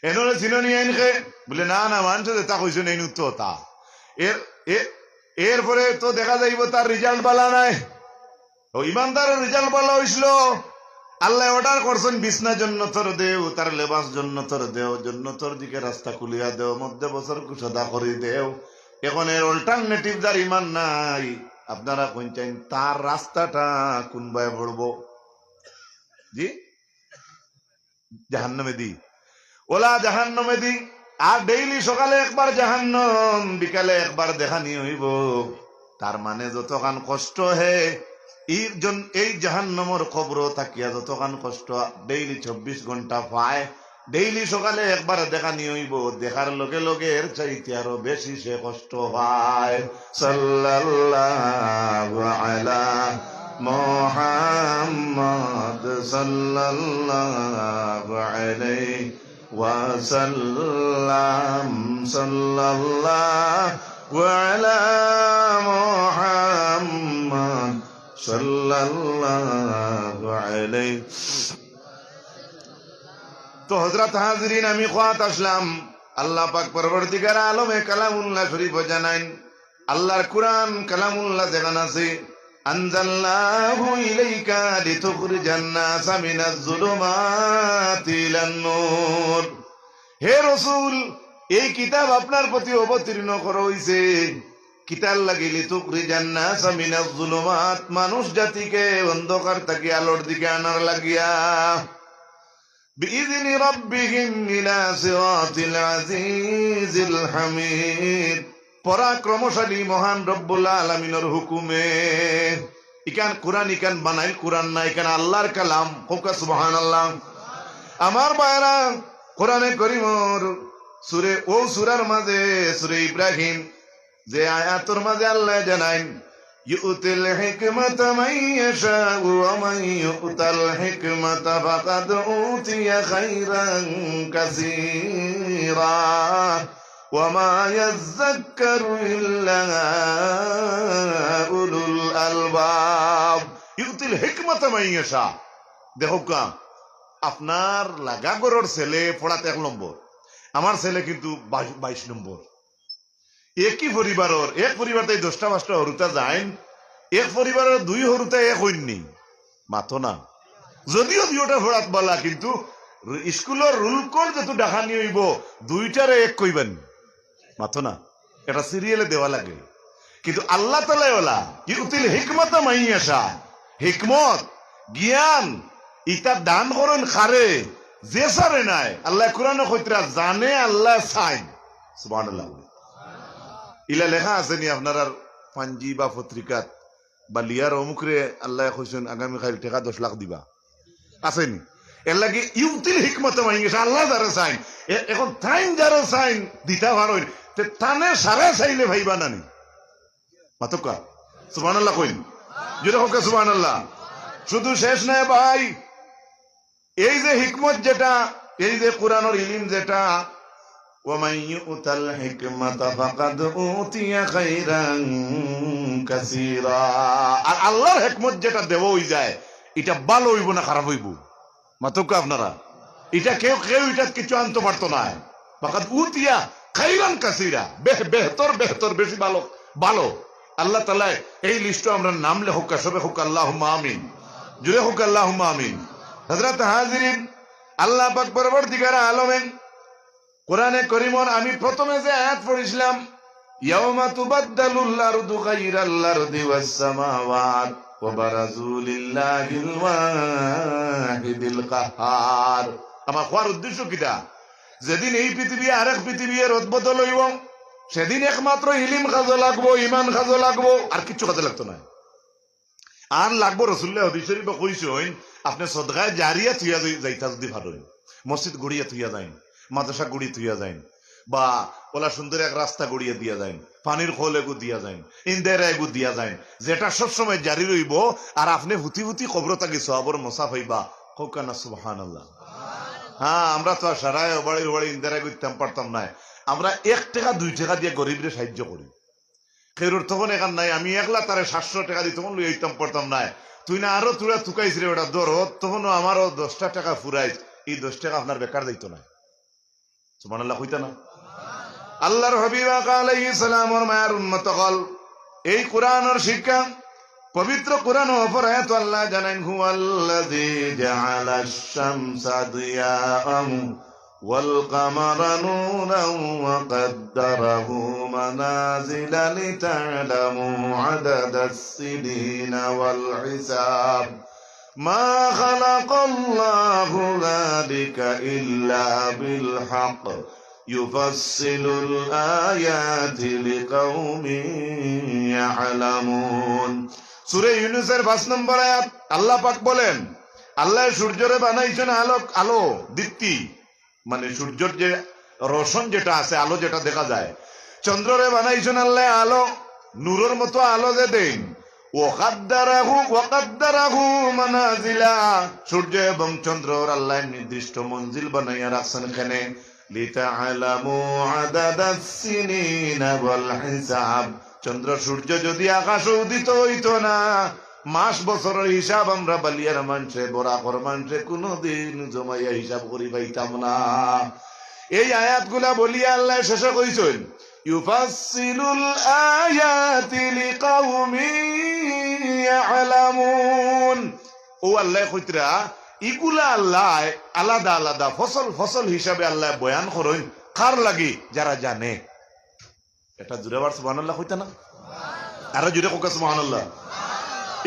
এনরে চিনো নি আইন খে? বলে, "না, না, মানষে যেটা কইছে না, ইন উত্তর তা।" এর, এ-, এরপরে তো দেখা যাইব তার রেজাল্ট বালা নাই। ও ইমানদারর রেজাল্ট বালা হইছিল। আল্লাহ অর্ডার করছেন, "বিছনা জন্নতর দেও, তার লেবাস জন্নতর দেও, জন্নতর দিকে রাস্তা খুলিয়া দেও, মধ্যে বছর কুশাদা করি দেও।" এখন এর অল্টারনেটিভ যার ইমান নাই, আপনারা কোন চাইন, তার রাস্তাটা কোন বায় পড়ব? জি? জাহান্নামেদি। ওলা জাহান্নামেদি। আর ডেইলি সকালে একবার জাহান্নাম, বিকালে একবার দেখানি হইব। তার মানে যতখান কষ্ট হে, এই জন-, এই জাহান্নামর কবরো থাকিয়া যতখান কষ্ট ডেইলি চব্বিশ ঘন্টা পায়, ডেইলি সকালে একবার দেখানি হইব, দেখার লগে লগে এর চাইতে আরো বেশি সে কষ্ট পায়। সাল্লাল্লাহু আলা মুহাম্মদ সাল্লাল্লাহু আলাইহি ওয়াসাল্লাম, সাল্লাল্লাহু আলা মুহাম্মদ সাল্লাল্লাহু আলাইহি। তো হযরত হাজিরিন, আমি কওয়াত আসলাম, আল্লাহ পাক পরওয়ারদিগার আলমে কালামুল্লাহ শরীফ জানাইন, আল্লাহর কুরআন কালামুল্লাহ যেখান আছে, "আনজালনাহু ইলাইকা লিতুখরিজান নাসা মিনাজ জুলুমাতি ইলান নূর।" হে রসুল, এই কিতাব আপনার প্রতি অবতীর্ণ করা হইছে। কিতার লাগি? "লিতুখরিজান নাসা মিনাজ জুলুমাত", মানুষ জাতিকে অন্ধকার থাকি আলোর দিকে আনার লাগিয়া। "বিইজনি রাব্বিহিম ইলা সিরাতিল আজিজিল হামিদ।" পরাক্রমশালী মহান রব্বুল আলামিনর হুকুমে। ইখান কুরআন, ইখান বানাইল কুরআন না, ইখান আল্লাহর কালাম। কউক্কা সুবহানাল্লাহ। আমার ভাইরা, কোরআনে করিমর সুরে, ও সুরার মাঝে, সুরে ইব্রাহিম, যে আয়াতর মাঝে আল্লাহ জানাইন, "ইউতিল হিকমাতা মান ইয়াশাউ ওয়া মান ইউতাল হিকমাতা ফাকাদ উতিয়া খাইরান কাসীরা ওয়া মা ইয়াযাক্কারু ইল্লা উলুল আলবাব।" ইউতিল হিকমাতা মান ইয়াশা। দেখউক্কা, আপনার লাগা ঘরর ছেলে পড়াত এক নম্বর, আমার ছেলে কিন্তু বাইশ, বাইশ নম্বর। একই পরিবারর, এক পরিবার তাই দশটা পাঁচটা হুরুতা যাইন, এক পরিবারর দুই হুরুতা এক অইননি, মাতো না। যদিও দুইওটা পড়াত বালা, কিন্তু স্কুলর রুল কোড যেহেতু ডাকানি হইব, দুইটারে এক কইবেন, মাতো না। এটা সিরিয়ালে দেওয়া লাগে। কিন্তু আল্লাহ তাআলা ওলা, "ইউতিল হিকমাতা মান ইয়াশা", হিকমত, জ্ঞান, ইতা দান করইন কারে, যে সারে নায়। আল্লাহ কোরআনে কইতরা, জানে আল্লাহ চাইন। সুবহানাল্লাহ। ইলা লেখা আছে নি আপনারার পাঞ্জি বা পত্রিকাত বা লিয়ার অমুকরে আল্লাহ কইছেন আগামী কাইল টেকা দশ লাখ দিবা? আছে নি? এর লাগি ইউতিল হিকমাতা মান ইয়াশা, আল্লাহ যারে চাইন। এ-, এখন তাইন যারে চাইন দিতা পারইন, তে তানে সারে চাইলে পাইবা না নি? মাতউক্কা। সুবহানাল্লাহ কইন। জোরে কউক্কা সুবহানাল্লাহ। শুধু শেষ নায় ভাই, এই যে হিকমত যেটা, এই যে কোরআনর ইলিম যেটা, ওয়া মান ইউতাল হিকমাতা ফাকাদ উতিয়া খাইরান কাসীরা। আর আল্লাহর হিকমত যেটা দেওয়া অইযায়, ইটা ভালা অইবো না খারাপ অইবো? মাতউক্কা আপনারা, ইটা কেউ, কেউ ইটাত কিচ্ছু আনতো পারতো নায়। ফাকাদ উতিয়া খাইরান কাসীরা, বেহ-, বেহতর, বেহতর, বেশি ভালা, ভালা। আল্লাহ তাআলায় এই লিস্টো আমরার নাম লেখউক্কা, সবে কউক্কা আল্লাহুম্মা আমিন, জোরে কউক্কা আল্লাহুম্মা আমিন। হযরত হাজিরিন, আল্লাহ পাক পরওয়ারদিগারে আলমে কোরআনে করিমর আমি প্রথমে যে আয়াত পড়ছিলাম, ইয়াউমা তুবাদদালুল আরদু গায়রাল আরদি ওয়াস সামাওয়াত ওয়া বারাজু লিল্লাহিল ওয়াহিদিল কাহহার। আমার কওয়ার উদ্দেশ্য কিতা? যেদিন এই পৃথিবী আরেক পৃথিবী রদবদল অইবো, সেদিন একমাত্র ইলিম কাজো লাগবো, ইমান কাজো লাগবো, আর কিচ্ছু কাজো লাগতো নায়। আর লাগবো, রসুলুল্লায় হাদিস শরিফো কইছইন, আপনে সদকায়ে জারিয়া থুইয়া যাই-, যাইতা যুদি পারইন, মসজিদ গড়িয়া থুইয়া যাইন, মাদ্রাসা গড়ি থুইয়া যাইন, বা অলা সুন্দর এক রাস্তা গড়িয়া দিয়া যাইন, পানির কল এগু দিয়া যাইন, ইন্দাইরা এগু দিয়া যাইন, যেটা সবসময় জারি রইবো, আর আপনে ফুতি ফুতি কবরো থাকি সওয়াবর মোছা পাইবা। কউক্কা না সুবহানাল্লাহ। হ্যাঁ, আমরা তো আর সারায় অবাড়ি অবাড়ি ইন্দাইরা এগু দিতাম পারতাম নায়, আমরা এক টেকা দুই টেকা দিয়া গরিবরে সাহায্য করি। কেউরর তখন এখান নাই, আমি একলা তারে সাতশো টেকা দি তখন লই আইতাম পারতাম নায়। তুই না আরো থুড়া তুকাইছ রে বেটা, ধর, অত তখনও আমারও দশটা টেকা ফুরাইছ, এই দশ টেকা আপনার বেকার যাইতো নায়। সুবহানাল্লাহ কইতা না? আল্লাহর হাবিব আকা আলাইহিস সালামর মায়ার উম্মত অকল, এই কোরআনর শিক্ষা, পবিত্র কোরআনর অপর আয়াতো আল্লায় জানাইন, হুয়াল্লাযী জাআলাশ শামসা দিয়াআন والقمر نورا وقدره منازل لتعلموا عدد السنين والحساب ما خلق الله ذلك إلا بالحق يفصل الآيات لقوم يعلمون. সূরা ইউনূসর পাঁচ নম্বর আয়াত, আল্লাহ পাক বলেন, আল্লায় সূর্যরে বানাইছইন আলোক, আলো, দীপ্তি, মানে সূর্যর যে রোশন যেটা আছে, আলো যেটা দেখা যায়, চন্দ্ররে বানাইছইন আল্লায় আলো, নূরর মতো আলো যে দেইন। ওয়াকাদ্দারাহু, ওয়াকাদ্দারাহু মানাজিলা, সূর্য এবং চন্দ্রর আল্লায় নির্দিষ্ট মঞ্জিল বানাইয়া রাখছইন কেনে? লিতা'লামু আদাদাস সিনিনা ওয়াল হিসাব। চন্দ্র সূর্য যুদি আকাশো উদিত অইতো না, মাস বছরর হিসাব আমরা বালিয়ার মানষে, বরাকর মানষে কুনুদিন জমাইয়া হিসাব করি পাইতাম না। এই আয়াতগুলা বলিয়া আল্লায় শেষে কইছইন, ইউফাসসিলুল আয়াতি লিকাউমিন ইয়া'লামুন। অউ আল্লায় কইতরা, ইগুলা আল্লায় আলাদা আলাদা ফসল ফসল হিসাবে আল্লায় বয়ান করইন। কার লাগি? যারা জানে। এটা জুরে আবার সুবহানাল্লাহ কইতা না? আরো জুরে কউক্কা সুবহানাল্লাহ।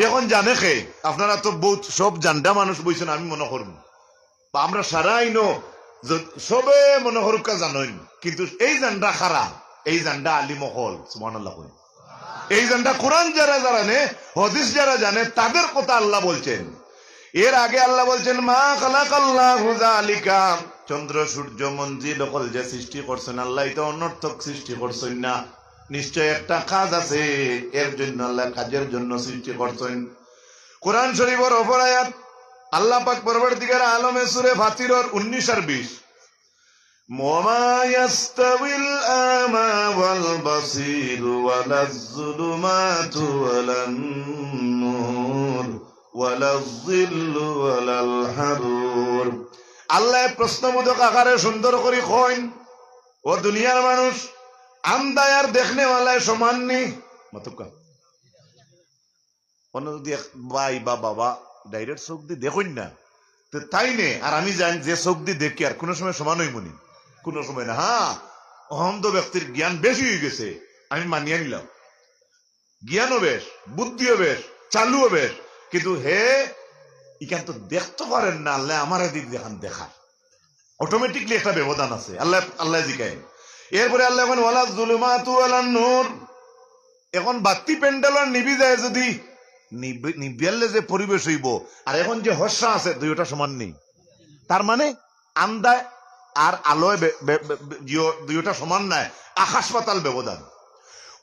এখন জানে কে? আপনারা তো বউত সব জানডা মানুষ বইছইন, আমি মনো করমু। বা আমরা সারা ইনো য-, সবে মনো করউক্কা জানইন, কিন্তু এই জানডা কারা? এই জানডা আলিম অকল, সুবহানাল্লাহ কইন। এই জানডা কোরআন যারা জানে, হাদিস যারা জানে, তাদের কথা আল্লাহ বলছেন। এর আগে আল্লাহ বলছেন, মা খালাকাল্লাহু যালিকা, চন্দ্র সূর্য মঞ্জিল অকল যে সৃষ্টি করছইন আল্লায়, ইতা অনর্থক সৃষ্টি করছইন না, নিশ্চয় একটা কাজ আছে, এর জন্য আল্লায় কাজের জন্য সৃষ্টি করছইন। কোরআন শরীফর অপর আয়াত, আল্লাহ পাক পরওয়ারদিগার আলমে সূরা ফাতিরর উনিশ আর বিশ, وما يستوي الأعمى والبصير ولا الظلمات ولا النور ولا الظل ولا الحرور। আল্লায় প্রশ্নবোধক আকারে সুন্দর করি কইন, ও দুনিয়ার মানুষ, আন্দায় আর দেখনেওয়ালায় সমান নি? মাতউক্কা। অন্য যুদি এক ভাই বা বাবা direct চউখ দি দেখইন না, তে তাইনে আর আমি জানি যে চউখ দি দেখি আর কুনু সময় সমান অইমু নি? কুনু সময় না। হ্যাঁ, অন্ধ ব্যক্তির জ্ঞান বেশি অইগেছে, আমি মানিয়া নিলাম, জ্ঞানও বেশ, বুদ্ধিও বেশ, চালুও বেশ, কিন্তু হে ইখান তো দেখতো পারের না, আল্লায় আমারে দি যেখান দেখার। Automatically একটা ব্যবধান আছে। আল্লায়, আল্লায় জিকাইন। এরপরে আল্লায় কইন, ওয়ালা যুলুমাতু ওয়ালা নূর। এখন বাত্তি প্যান্ডেলর নিবি যায় যুদি, নিবি-, নিবিয়ালে যে পরিবেশ অইবো, আর এখন যে হর্ষা আছে, দুইওটা সমান নি। তার মানে আন্দায় আর আলোয় বে-, বে-, বে-, বে-, দুইও-, দুইওটা সমান নায়, আকাশ পাতাল ব্যবধান।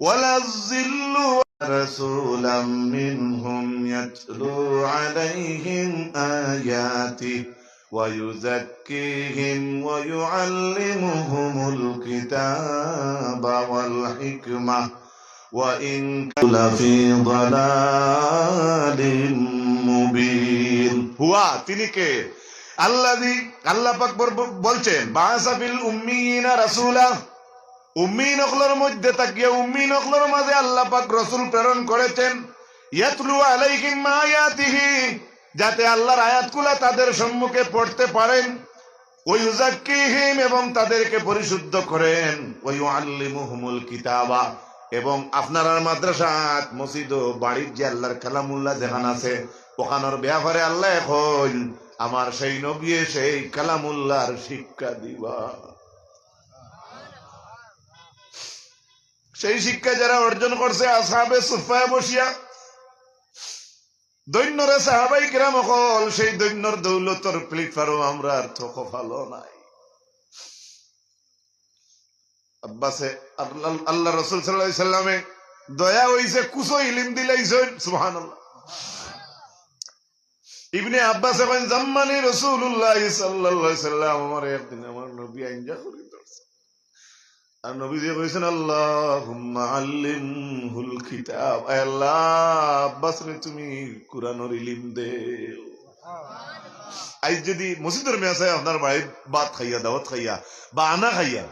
ওয়ালা জিল্লু رسولا منهم يتلو عليهم آياته ويزكيهم ويعلمهم الكتاب والحكمة وإن كانوا لفي ضلال مبين. হুয়া, তিনি কে? আল্লাযী, আল্লাহ পাক বর-, বলছেন, বাআসা ফিল উম্মিয়িনা রাসূলা, উম্মিয়িন অকলর মধ্যে থাকিয়া উম্মিয়িন অকলর মাঝে আল্লাহ পাক রসুল প্রেরণ করেছেন, ইয়াতলু আলাইহিম আয়াতিহি, যাতে আল্লাহর আয়াতগুলা তাদের সম্মুখে পড়তে পারেন, ওয়া ইউজাক্কিহিম, এবং তাদেরকে পরিশুদ্ধ করেন, ওয়া ইউআল্লিমুহুমুল কিতাবা, এবং আপনারার মাদ্রাসাত, মসজিদ ও বাড়ির যে আল্লাহর কালামুল্লাহ যেখান আছে, ওখানোর ব্যাপারে আল্লাহ এখন আমার সেই নবী সেই কালামুল্লাহর শিক্ষা দিবা। সেই শিক্ষা যারা অর্জন করছে আসহাবে সুফফায় বসিয়া, ধন্য রে সাহাবাই কিরাম অকল, সেই ধন্যর দৌলতর প্লেটফর্ম আমরার তো কপালো নাই। আব্বাসে, আল্লাহ, আল্লাহ রসুল সাল্লাল্লাহু আলাইহি সাল্লামে দয়া হইছে, কুছো ইলিম দিলাইছেন, সুবহানাল্লাহ। ইবনে আব্বাসে কইন, "জাম্মানি রাসূলুল্লাহ সাল্লাল্লাহু আলাইহি সাল্লাম, আমার একদিন আমার নবী আইঞ্জা করি ধরছে।" আর নবীজি কইছেন, "আল্লাহুম্মা আল্লিমহুল কিতাব।" আয় আল্লাহ, আব্বাসরে তুমি কুরআনর ইলিম দেও। আইজ যদি মসজিদর মেসায় আপনার বাড়িত ভাত খাইয়া, দাওয়াত খাইয়া, বা আনা খাইয়া,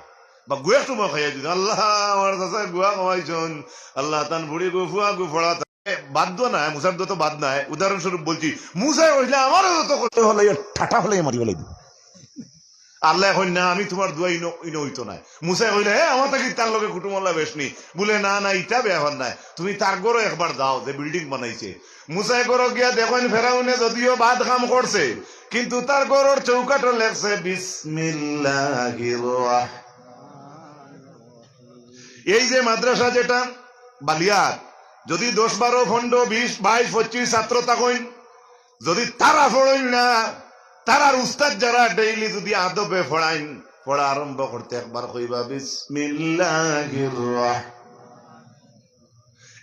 বা গুয়া সময় খাইয়া যদি, "আল্লাহ, আমার চাচা গুয়া খাওয়াইছন, আল্লাহ, তান বুড়ি গো, ফুয়া গো, ফড়া।" এ, বাদ দোয়া নাই, মুসার দোয়া তো বাদ নাই। উদাহরণস্বরূপ বলছি, মুসায় কইলে আমারও যত করতে হলে, ঠাটা হলে মারি ফেলাই দিব। আল্লাহ কইন, "না, আমি তোমার দোয়া ইনো, ইনো হইতো না।" মুসায় কইলে, "হে, আমার থাকি তার লগে কুটুমল্লা বেশ নি।" বলে, "না, না, ইটা ব্যাপার নাই। তুমি তার ঘরো একবার যাও, যে বিল্ডিং বানাইছে।" মুসায় ঘরো গিয়া দেখইন, ফেরাউনে যদিও বাদ কাম করছে, কিন্তু তার ঘরর চৌকাঠো লেখছে, "বিসমিল্লাহির রহমান।" এই যে মাদ্রাসা যেটা বালিয়াত, যদি দশ, বারো, পনেরো, বিশ, বাইশ, পঁচিশ ছাত্র থাকইন, যদি তারা পড়ইন না, তারার উস্তাদ যারা ডেইলি যদি আদবে পড়াইন, পড়া আরম্ভ করতে একবার কইবা, "বিসমিল্লাহির রহমান।"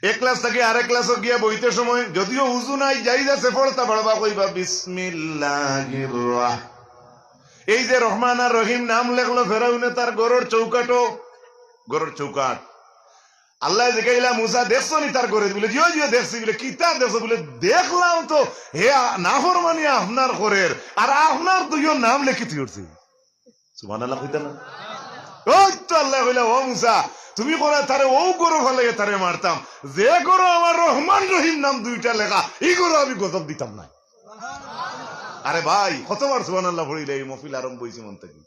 এক ক্লাস থাকি আরেক ক্লাসো গিয়া বইতে সময় যদিও উজু নাই, জাইজ আছে পড়তা পারবা, কইবা, "বিসমিল্লাহির রহমান।" এই যে রহমান আর রহিম নাম লেখলো ফেরাউনে তার ঘরর চৌকাঠো, ঘরর চৌকাঠ। আল্লাহ জিগাইলা, "মুসা, দেখছো নি তার ঘরে?" বলে, "জিও, জিও, দেখছি।" বলে, "কিতা দেখছো?" বলে, "দেখলাম তো, হে আ-, নাফরমানি আপনার করের, আর আপনার দুইও নাম লেখি থুই উঠছি।" সুবহানাল্লাহ কইতা না? ওই তো আল্লাহ কইলা, "ও মুসা, তুমি কইলা তারে ও ঘরো ফালাইয়া তারে মারতাম, যে ঘরো আমার রহমান রহিম নাম দুইটা লেখা, ই ঘরো আমি গজব দিতাম না।" আরে ভাই, কতবার সুবহানাল্লাহ পড়িলে এই মহফিল আরম্ভ হইছে মন থাকি।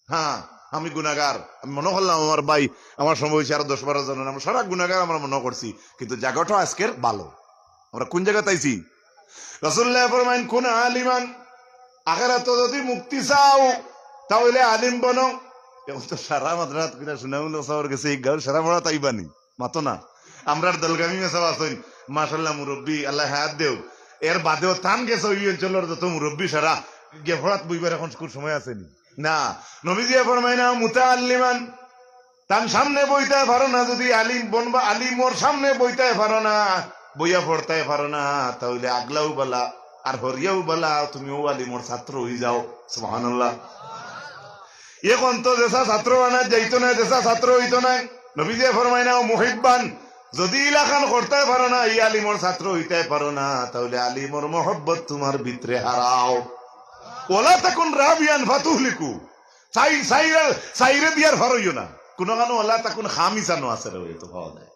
হ্যাঁ, আমি গুনাগার। আমি মনো করলাম আমার ভাই, আমার সময় হইছে আরো দশ বারো জন, আমরা সারা গুনাগার আমরা মনো করছি, কিন্তু জাগাটা আজকের ভালো। আমরা কোন জাগাত আইছি? রাসূলুল্লাহ ফরমাইন, "কুন আলিমান", আখেরাতো যদি মুক্তি চাও, তাইলে আলিম বনো। এখন তো সারা মাদ্রাসাত কিনা সুনামুল সাবর গেছে, এই গাঁওর সারা মাদ্রাসাত আইবানি, মাতো না। আমরার দলগামী মেসাব আছইন, মাশাআল্লাহ মুরব্বি, আল্লাহ হায়াত দেও। এর বাদেও তান গেছে ওই অঞ্চলর যত মুরব্বি সারা গিয়া পড়াত বইবার এখন কোন সময় আছেনি? না। নবীজিয়ে ফরমাইন, "মুতাআল্লিমান", তান সামনে বইতায় পারো না, যদি আলিম বনবা, আলিমর সামনে বইতায় পারো না, বইয়া পড়তায় পারো না, তাইলে আগলাও বালা, আর হরিয়াও বালা, তুমি ও আলিমর ছাত্র হই যাও। সুবহানাল্লাহ। এখন তো যেসা ছাত্র বানা যাইতো না, যেসা ছাত্র হইতো না। নবীজিয়ে ফরমাইন, "ও মুহিব্বান", যদি ইলাখান করতায় পারো না, ই আলিমর ছাত্র হইতায় পারো না, তাইলে আলিমর মহব্বত তোমার ভিতরে হারাও। "ওয়ালা তাকুন রাবিয়ান ফাতুহলিকু", চাই-, চাইরে, চাইরে দিয়ার ফার হইও না। কোনো কানো "ওয়ালা তাকুন খামিসানো" আছে রে, তো পাওয়া যায়।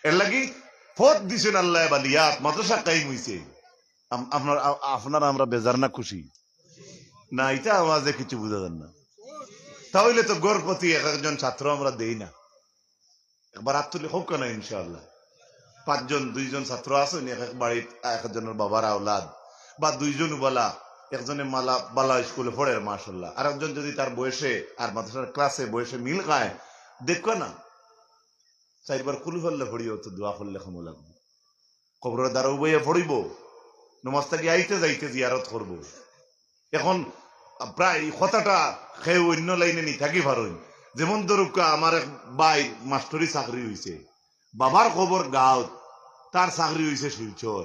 এর লাগি পথ দিছেন আল্লাহ বালিয়াত, মাদ্রাসা কায়েম হইছে। আম-, আপনার, আ-, আপনারা আমরা বেজার না খুশি? না, এটা আওয়াজে কিছু বুঝা যায় না। তাহলে তো ঘর প্রতি এক একজন ছাত্র আমরা দেই না। একবার হাত তুলি হোক না ইনশাআল্লাহ। পাঁচজন, দুইজন ছাত্র আছইন, এক এক বাড়িত এক একজনের বাবার আওলাদ, বা দুইজন বালা, একজনে মালা, বালা স্কুলে পড়ের মাশাআল্লাহ, আর একজন যদি তার বয়সে আর মাদ্রাসার ক্লাসে বয়সে মিল খায়, দেখো না, চাইরবার কুলু ফাল্লা পড়িও তো দোয়া করলে কম লাগবো। কবরর দ্বারা উবাইয়া পড়িব, নমাজ থাকি আইতে যাইতে জিয়ারত করব। এখন প্রায় কথাটা কেউ অন্য লাইনে নি থাকি পারইন। যেমন ধরুক্কা, আমার এক ভাই মাস্টরি চাকরি হইছে, বাবার কবর গাঁওত, তার চাকরি অইছে শিলচর।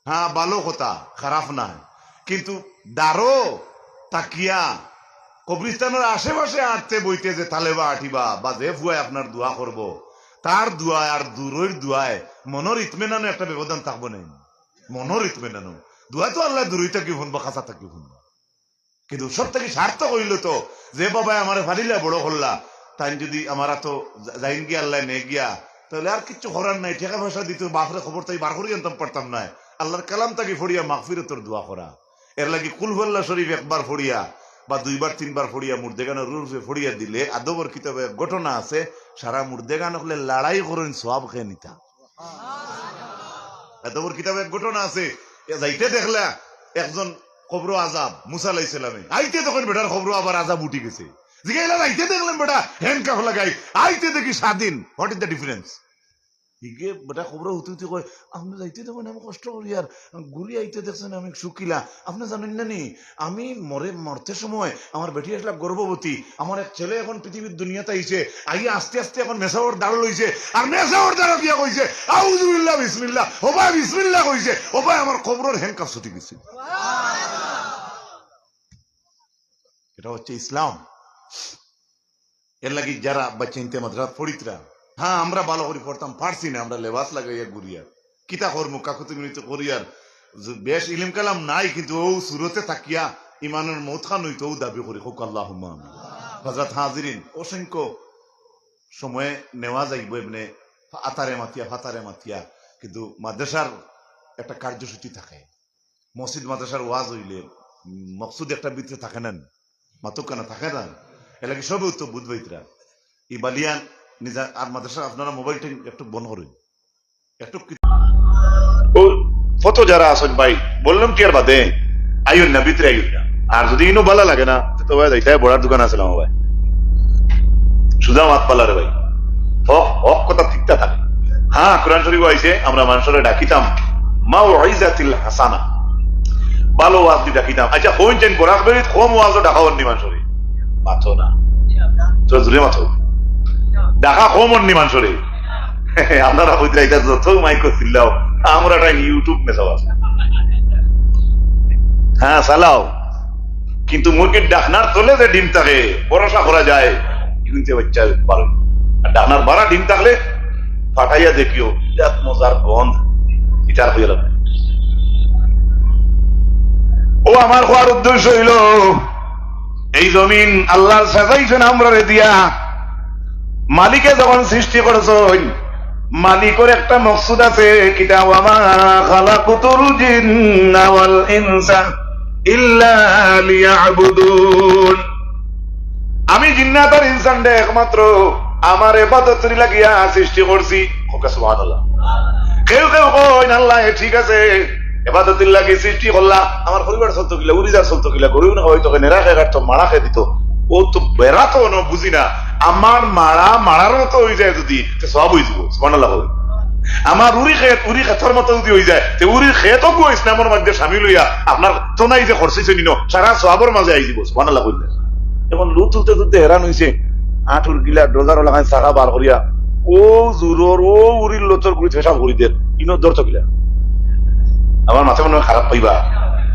হ্যাঁ, ভালো কথা, খারাপ নায়। কিন্তু দারো থাকিয়া কবরিস্তানর আশেপাশে আটতে বইতে যে তালেবা আটিবা বা যে ফুয়ায় আপনার দোয়া করবো, তার দোয়ায় আর দূরইর দোয়ায় মনর ইতমেনানো একটা ব্যবধান থাকবো নায়? মনর ইতমেনানো। দোয়া তো আল্লায় দূরই থাকি হুনবা, কাছা থাকি হুনবা। কিন্তু সব থাকি সার্থক অইলো তো, যে বাবায় আমারে ফালিলা বড় করলা, তাইন যুদি আমার আতো যা-, যাইন গিয়া, আল্লায় নেইন গিয়া, তাইলে আর কিচ্ছু করার নাই। টেকা পয়সা দিতো, বাফরে কবর থাকি বার করি আনতাম পারতাম নায়। আল্লার কালাম থাকি পড়িয়া মাগফিরতর দোয়া করা। এরলাগি কুলহু আল্লাহ শরিফ একবার পড়িয়া বা দুইবার তিনবার পড়িয়া মুর্দেগানর রুহুর উপরে পড়িয়া দিলে আদবর কিতাবো এক ঘটনা আছে, সারা মুর্দেগান অকলে লড়াই করইন সওয়াব কে নিতা। আদবর কিতাবো এক ঘটনা আছে, এ যাইতে দেখলা একজন কবরো আজাব, মুসা আলাইহিস সালামে। আইতে দেখইন বেটার কবরো আবার আজাব উঠি গেছে। জিগাইলা, যাইতে দেখলাম বেটা handcuff লাগাই, আইতে দেখি স্বাধীন। What is the difference? ইগে বেটা কবরো হুতি হুতি কয়, "আপনে যাইতে দেখইন আমি কষ্ট করিয়ার, ঘুরি আইতে দেখছইন আমি সুখিলা। আপনে জানইন না নি, আমি মরে, মরতে সময় আমার বেটি আছলা গর্ভবতী, আমার এক ছেলে এখন পৃথিবীর দুনিয়াত আইছে, আইয়া আস্তে আস্তে এখন মেসাবর দাঁড় লইছে, আর মেসাবর দাঁড় গিয়া কইছে, 'আউযুবিল্লাহ, বিসমিল্লাহ', ওবায় বিসমিল্লাহ কইছে, ওবায় আমার কবরর handcuff ছুটি গেছে।" এটা হচ্ছে ইসলাম। এরলাগি যারা বাচ্চা ইনতে মাদ্রাসাত পড়িতরা, হ্যাঁ, আমরা ভালো করি পড়তাম পারছি না, আমরা লেবাস লাগাইয়া ঘুরিয়ার, কিতা করমু, কাকুতি মিনতি করিয়ার, জ-, বেশ ইলিম কালাম নাই, কিন্তু অউ সুরতে থাকিয়া ইমানর মউত খান অইতো অউ দাবি করি, কউক্কা আল্লাহুম্মা আমিন। হযরত হাজিরিন, অসংখ্য সময় নেওয়া যাইবো এমনে আতারে মাতিয়া, ফাতারে মাতিয়া, কিন্তু মাদ্রাসার একটা কার্যসূচি থাকে। মসজিদ মাদ্রাসার ওয়াজ অইলে, উম, মকসুদ একটা ভিতরে থাকে না নি? মাতুক্কা না থাকে না? এরলাগি সবেউ তো বুঝবায়ত্রা। ই বালিয়ান নিজা আর মাদ্রাসা আপনারা মোবাইলটা একটু বন্ধ করইন। একটু কি-, ও ফটো যারা আছইন ভাই, বললাম কি আর বাদে, আইয়ইন না, ভিতরে আইয়ইন না। আর যুদি ইনো ভালা লাগে না, তো ভাই যাইতায় বড়ার দোকান আছে আমার ভাই। সুজা মাত পালা রে ভাই। হক, হক কথা ঠিকতা থাকে। হ্যাঁ, কোরআন শরিফো আইছে, আমরা মানষরে ডাকিতাম মাউইজাতিল হাসানা। ভালো ওয়াজ দি ডাকিতাম। আচ্ছা, কইন চাইন বরাক ভ্যালিত কম ওয়াজো ডাকা অর নি মানষরে? মাতো না। তো জুরে মাতো। ডাকা কম অর নি মানষরে? আপনারা কইতরা ইতা যত মাইকো চিল্লাও, আমরা তাইন YouTube মেসাব আছে। হ্যাঁ, চালাও। কিন্তু মুরগির ডাকনার তলে যে ডিম থাকে, ভরসা করা যায়, ইগুইনতে বাচ্চা পারে। আর ডাকনার বারা ডিম থাকলে ফাটাইয়া দেখিও, বিরাট মজার গন্ধ। ইতার হইয়া লাগবে। ও আমার কওয়ার উদ্দেশ্য অইলো, এই জমিন আল্লায় সাজাইছইন আমরারে দিয়া। মালিকে যখন সৃষ্টি করছইন, মালিকর একটা মকসুদ আছে, কিতা? "ওয়া মা খালাকতুল জিন্না ওয়াল ইনসা ইল্লা লিয়াবুদুন।" আমি জিন্নাত আর ইনসানরে একমাত্র আমার ইবাদতর লাগিয়া সৃষ্টি করছি। কউক্কা সুবহানাল্লাহ। কেউ কেউ কইন, "আল্লাহ, এ ঠিক আছে, ইবাদতর লাগি সৃষ্টি করলা, আমার পরিবার চলতো কিলা, উরিজার চলতো কিলা, গরু না হয়তো কেনে রাখে কাটতো, মারা খেয়ে দিত, ও তো বেড়াতো না, বুঝি না, আমার মারা মারার মতো অই যায় যুদি, তে সওয়াব অই যিবো।" সুবহানাল্লাহ কইন। আমার উরি খেত উরি খেতর মতো যুদি অই যায়, তে উরির খেত অগু ইসলামর মাঝে শামিল অইয়া আপনার তো নাই যে খরচ অইছে নিনো, সারা সওয়াবর মাঝে আই যিবো। সুবহানাল্লাহ কইন। এখন লু তুলতে তুলতে হেরান অইছে, আঁটুর গিলা ডলার লাগাই চাকা বার করিয়া, ও জুরর, ও উরির লতর গুড়ি পেশাব করি দের, ইনো ধরতো কিলা? আমার মাথা মনে হয় খারাপ পাইবা।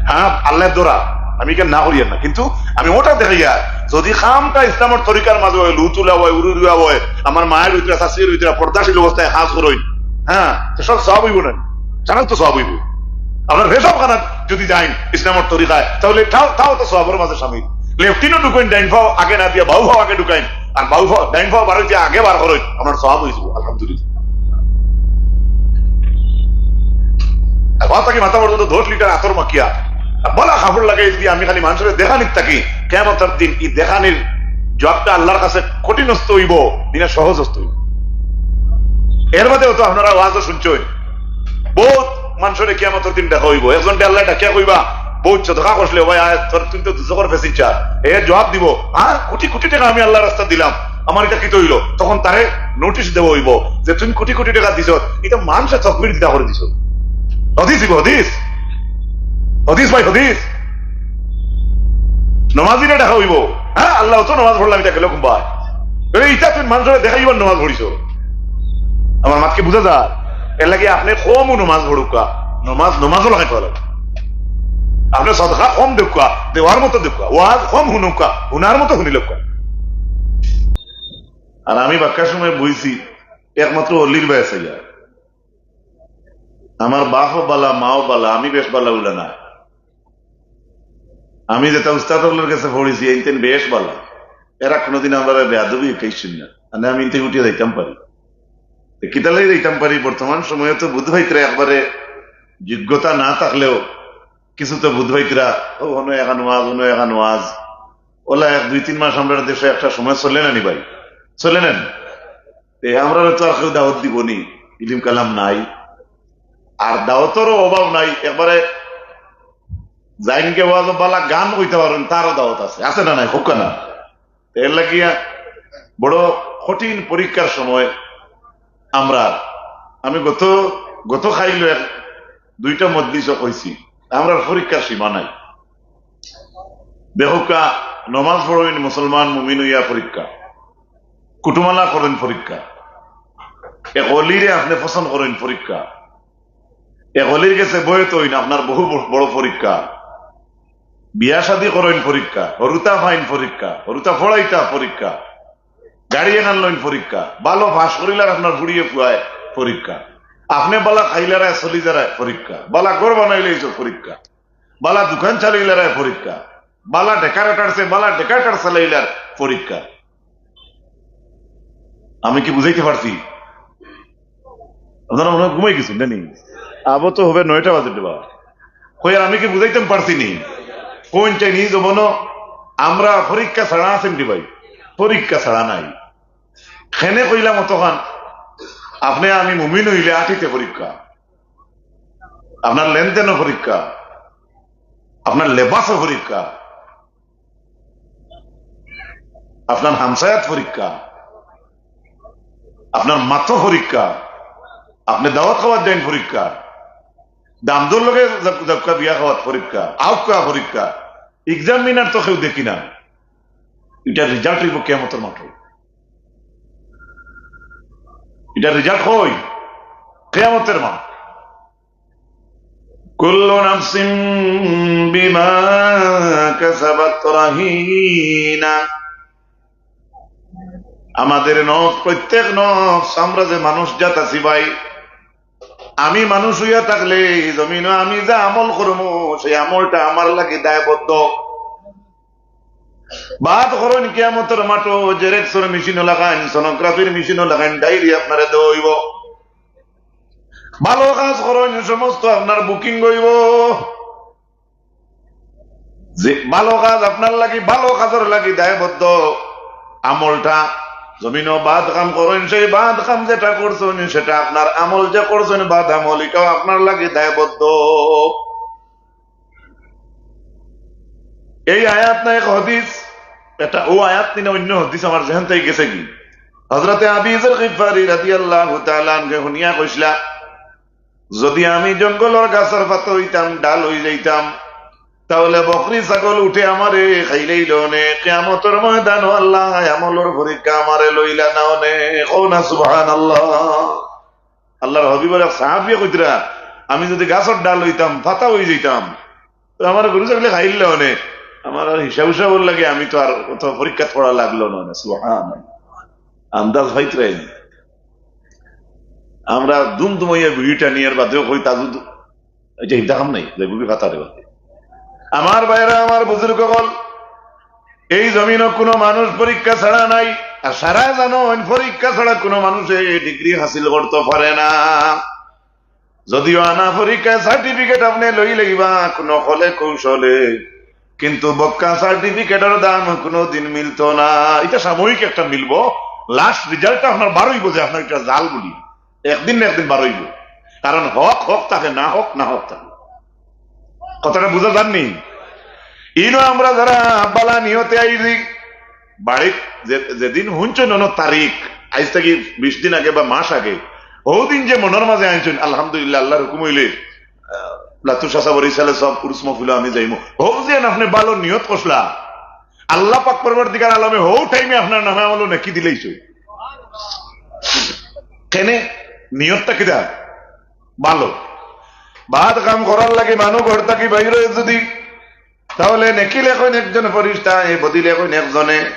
হ্যাঁ, আল্লায় ধরা, আমি ইখান না করিয়ার না, কিন্তু আমি ওটা দেখাইয়ার, যুদি কামটা ইসলামর তরিকার মাঝে অয়, লু তুলা অয়, উরি রুয়া অয়, আমার মায়ের ভিতরে, শাশুড়ির ভিতরে পর্দাশীল অবস্থায় কাজ করইন, হ্যাঁ, তো সব সওয়াব অইবো না? জানাল তো সওয়াব অইবো। আপনার পেশাবখানাত যুদি যাইন ইসলামর তরিকায়, তাইলে তাও, তাও তো সওয়াবর মাঝে শামিল। লেট্রিনো ঢুকাইন, ডাইন পাও আগে না দিয়া বাউ পাও আগে ঢুকাইন, আর বাউ পাও, ডাইন পাও বার অইতে আগে বার করইন, আপনার সওয়াব অই যিবো, আলহামদুলিল্লাহ। আর বাউ থাকি মাথা পর্যন্ত দশ লিটার আতর মাখিয়া, আর ভালা কাপড় লাগাই যুদি আমি খালি মানষরে দেখানিত থাকি, কিয়ামতর দিন ই দেখানির জবাবটা আল্লাহর কাছে কঠিনস্ত অইবো, দিনা সহজস্ত অইবো। এর বাদেও তো আপনারা ওয়াজও শুনছইন, বউত মানষরে কিয়ামতর দিন ডাকা অইবো। একজনরে আল্লায় ডাকিয়া কইবা, "বউত সদকা করছলে, ও ভাই, আয়, তোর, তুই তো দুজখর passenger।" এ জবাব দিবো, "হ্যাঁ, কোটি কোটি টেকা আমি আল্লাহর রাস্তাত দিলাম, আমার ইটা কিতা অইলো?" তখন তারে নোটিশ দেওয়া অইবো যে, "তুই কোটি কোটি টেকা দিছস, ইটা মানষে তকবির দিয়া করি দিছস।" হাদিস অইবো, হাদিস। হাদিস ভাই, হাদিস। নমাজিরে ডাকা অইবো, "হ্যাঁ, আল্লাহ, অত নমাজ পড়লাম, ইটা গেলো কুনবায়?" এই, ইটা তুই মানষরে দেখাইবার নমাজ পড়িছস। আমার মাত কি বুঝা যায়? এর লাগি আপনে কম নমাজ পড়ুক্কা, নমাজ নমাজও লাগাই পাওয়া লাগে। আপনে সদকা কম দেউক্কা, দেওয়ার মতো দেউক্কা, ওয়াজ কম হুনুক্কা, হুনার মতো হুনিলউক্কা। আর আমি বাক্কা সময় বইছি একমাত্র অলির বায় চাইয়া। আমার বাপও বালা, মাও বালা, আমি বেশ বালা উলা না। আমি যেটা উস্তাদ অকলর গেছে পড়ছি, এইনতেন বেশ বালা। এরা কোনোদিন আমরারে বেয়াদবি শিখাইছইন না। মানে আমি ইনতে উঠিয়া যাইতাম পারি। তো কিতালাই যাইতাম পারি, বর্তমান সময়ে তো বুঝ পাইতরা একবারে যোগ্যতা না থাকলেও কিছু তো বুঝ পাইতরা। ও, হনো এখান ওয়াজ, হনো এখান ওয়াজ। ওলা এক দুই তিন মাস আমরার দেশে একটা সময় চলে না নি ভাই? চলে না নি? তে আমরারে তো আর কেউ দাওয়াত দিবো নি, ইলিম কালাম নাই, আর দাওয়াতরও অভাব নাই। একবারে যাইনকে ওয়াজ বালা গান কইতা পারইন, তারও দাওয়াত আছে, আছে না নাই? কউক্কা না? এর লাগিয়া বড় কঠিন পরীক্ষার সময় আমরা, আমি গত, গত খাইলো এক দুইটা মজলিসও কইছি, আমরার পরীক্ষার সীমা নাই। দেখউক্কা, নমাজ পড়ইন মুসলমান মুমিন অইয়া পরীক্ষা, কুটুমালা করইন পরীক্ষা, এক অলিরে আপনে পছন্দ করইন পরীক্ষা, এক অলির গেছে বয়ত অইন আপনার বহু ব-, বড় পরীক্ষা, বিয়া শাদি করইন পরীক্ষা, হুরুতা পাইন পরীক্ষা, হুরুতা পড়াইতা পরীক্ষা, গাড়ি এখান লইন পরীক্ষা, ভালো পাস করিলার আপনার ফুড়িয়ে ফুয়ায় পরীক্ষা, আপনে বালা খাইলারায় চলি যারায় পরীক্ষা, বালা ঘর বানাইলাইছো পরীক্ষা, বালা দোকান চালাইলারায় পরীক্ষা, বালা ডেকারেটারসে বালা ডেকারেটার চালাইলার পরীক্ষা। আমি কি বুঝাইতে পারছি? আপনারা মনে হয় ঘুমাই গেছেন, জানি। আবো তো হবে নয়টা বাজে দেবা। কই আর আমি কি বুঝাইতাম পারছি নি? কোন চাইনি জবন আমরা পরীক্ষা ছাড়া আছেন নি ভাই? পরীক্ষা ছাড়া নাই। খেনে কইলাম অতখান, আপনে আমি মুমিন অইলে আটিতে পরীক্ষা, আপনার লেনদেনও পরীক্ষা, আপনার লেবাসও পরীক্ষা, আপনার হামসায়াত পরীক্ষা, আপনার মাতো পরীক্ষা, আপনে দাওয়াত খাওয়াত যাইন পরীক্ষা, দামদর লগে যাক-, যাউক্কা বিয়া খাওয়াত পরীক্ষা, আউক্কা পরীক্ষা, এক্সামিনার তো কেউ দেখি না। ইটার রেজাল্ট অইবো কিয়ামতর মাঠো। ইটার রেজাল্ট কই? কিয়ামতর মাঠ। কুল্লু নাফসিন বিমা কাসাবাত রাহিনা। আমাদের নফস, প্রত্যেক নফস, আমরা যে মানুষ জাত আছি ভাই, আমি মানুষ অইয়া থাকলে এই জমিনো আমি যে আমল করমু, সেই আমলটা আমার লাগি দায়বদ্ধ। বাদ করইন কিয়ামতর মাঠো, জেরেক্সর মেশিনও লাগাইন, সোনোগ্রাফির মেশিনও লাগাইন, ডায়েরি আপনারে দেওয়া অইবো। ভালো কাজ করইন, সমস্ত আপনার বুকিং অইবো। যে ভালো কাজ আপনার লাগি, ভালো কাজর লাগি দায়বদ্ধ আমলটা। জমিনো বাদ কাম করইন, সেই বাদ কাম যেটা করছইন, সেটা আপনার আমল যে করছইন, বাদ আমল, ইটাও আপনার লাগি দায়বদ্ধ। এই আয়াত না এক হাদিস, এটা অউ আয়াত নি না অইন্য হাদিস আমার জেহেন থাকি গেছে গি। হযরতে আবি যর গিফারি রাদিয়াল্লাহু তাআলা আনহু হুনিয়া কইছলা, যদি আমি জঙ্গলর গাছর পাতা অইতাম, ডাল অই যাইতাম, তাহলে বকরি ছাগল উঠে আমারে খাইলাইলো অনে। কিয়ামতর ময়দানো আল্লায় আমলর পরীক্ষা আমারে লইলা না অনে। কও না সুবহানাল্লাহ। আল্লার হাবিবর এক সাহাবিয়ে কইতরা, আমি যদি গাছর ডাল অইতাম, পাতা অই যাইতাম, তো আমার গরু ছাগলে খাইলাইলো অনে, আমার আর হিসাব হিসাবর লাগি আমি তো আর অত পরীক্ষা করা লাগলো না অনে। সুবহানাল্লাহ। আন্দাজ পাইতরায় নি। আমরা দুম দুমাইয়া বিড়ি টানিয়ার বাদেও কই তাজুদ, এই যে হিংসা কাম নাই, যে বুবি ফাতা রে বাদে। আমার ভাইরা, আমার বুজুর্গ অকল, এই জমিনো কোনো মানুষ পরীক্ষা ছাড়া নাই। আর সারা জানইন, পরীক্ষা ছাড়া কোনো মানুষে ডিগ্রি হাসিল করতো পারে না। যদিও আনা পরীক্ষায় সার্টিফিকেট আপনে লই লইবা কোনো কলে কৌশলে, কিন্তু বক্কা সার্টিফিকেটর দাম কোনো দিন মিলতো না। ইটা সাময়িক একটা মিলবো, লাস্ট রেজাল্টটা আপনার বারইবো যে আপনার ইটা জাল বুলি, একদিন না একদিন বারইবো। কারণ হক হক থাকে, না হক না হক থাকে। কথাটা বুঝা যার নি? ইনো আমরা যারা বালা নিয়তে আইছি, বাড়িত যে-, যেদিন হুনছইন অনো তারিখ, আইজ থাকি বিশ দিন আগে বা মাস আগে, হউ দিন যে মনর মাঝে আনছইন, আলহামদুলিল্লাহ, আল্লার হুকুম অইলে, আহ, লাতু চাচা বরিশালে সব উরুস মহফিলো আমি যাইমু। হউ যে আপনে ভালো নিয়ত করছলা, আল্লা পাক পরওয়ারদিগার আলমে হউ টাইমে আপনার নামে আমলো নেকি দিলাইছইন। কেনে? নিয়তটা কিতা? ভালো। বাদ কাম করার লাগি মানু ঘর থাকি বাইর অয় যুদি, তাহলে নেকি লেখইন একজন ফিরিস্তায়, বদি লেখইন একজনে।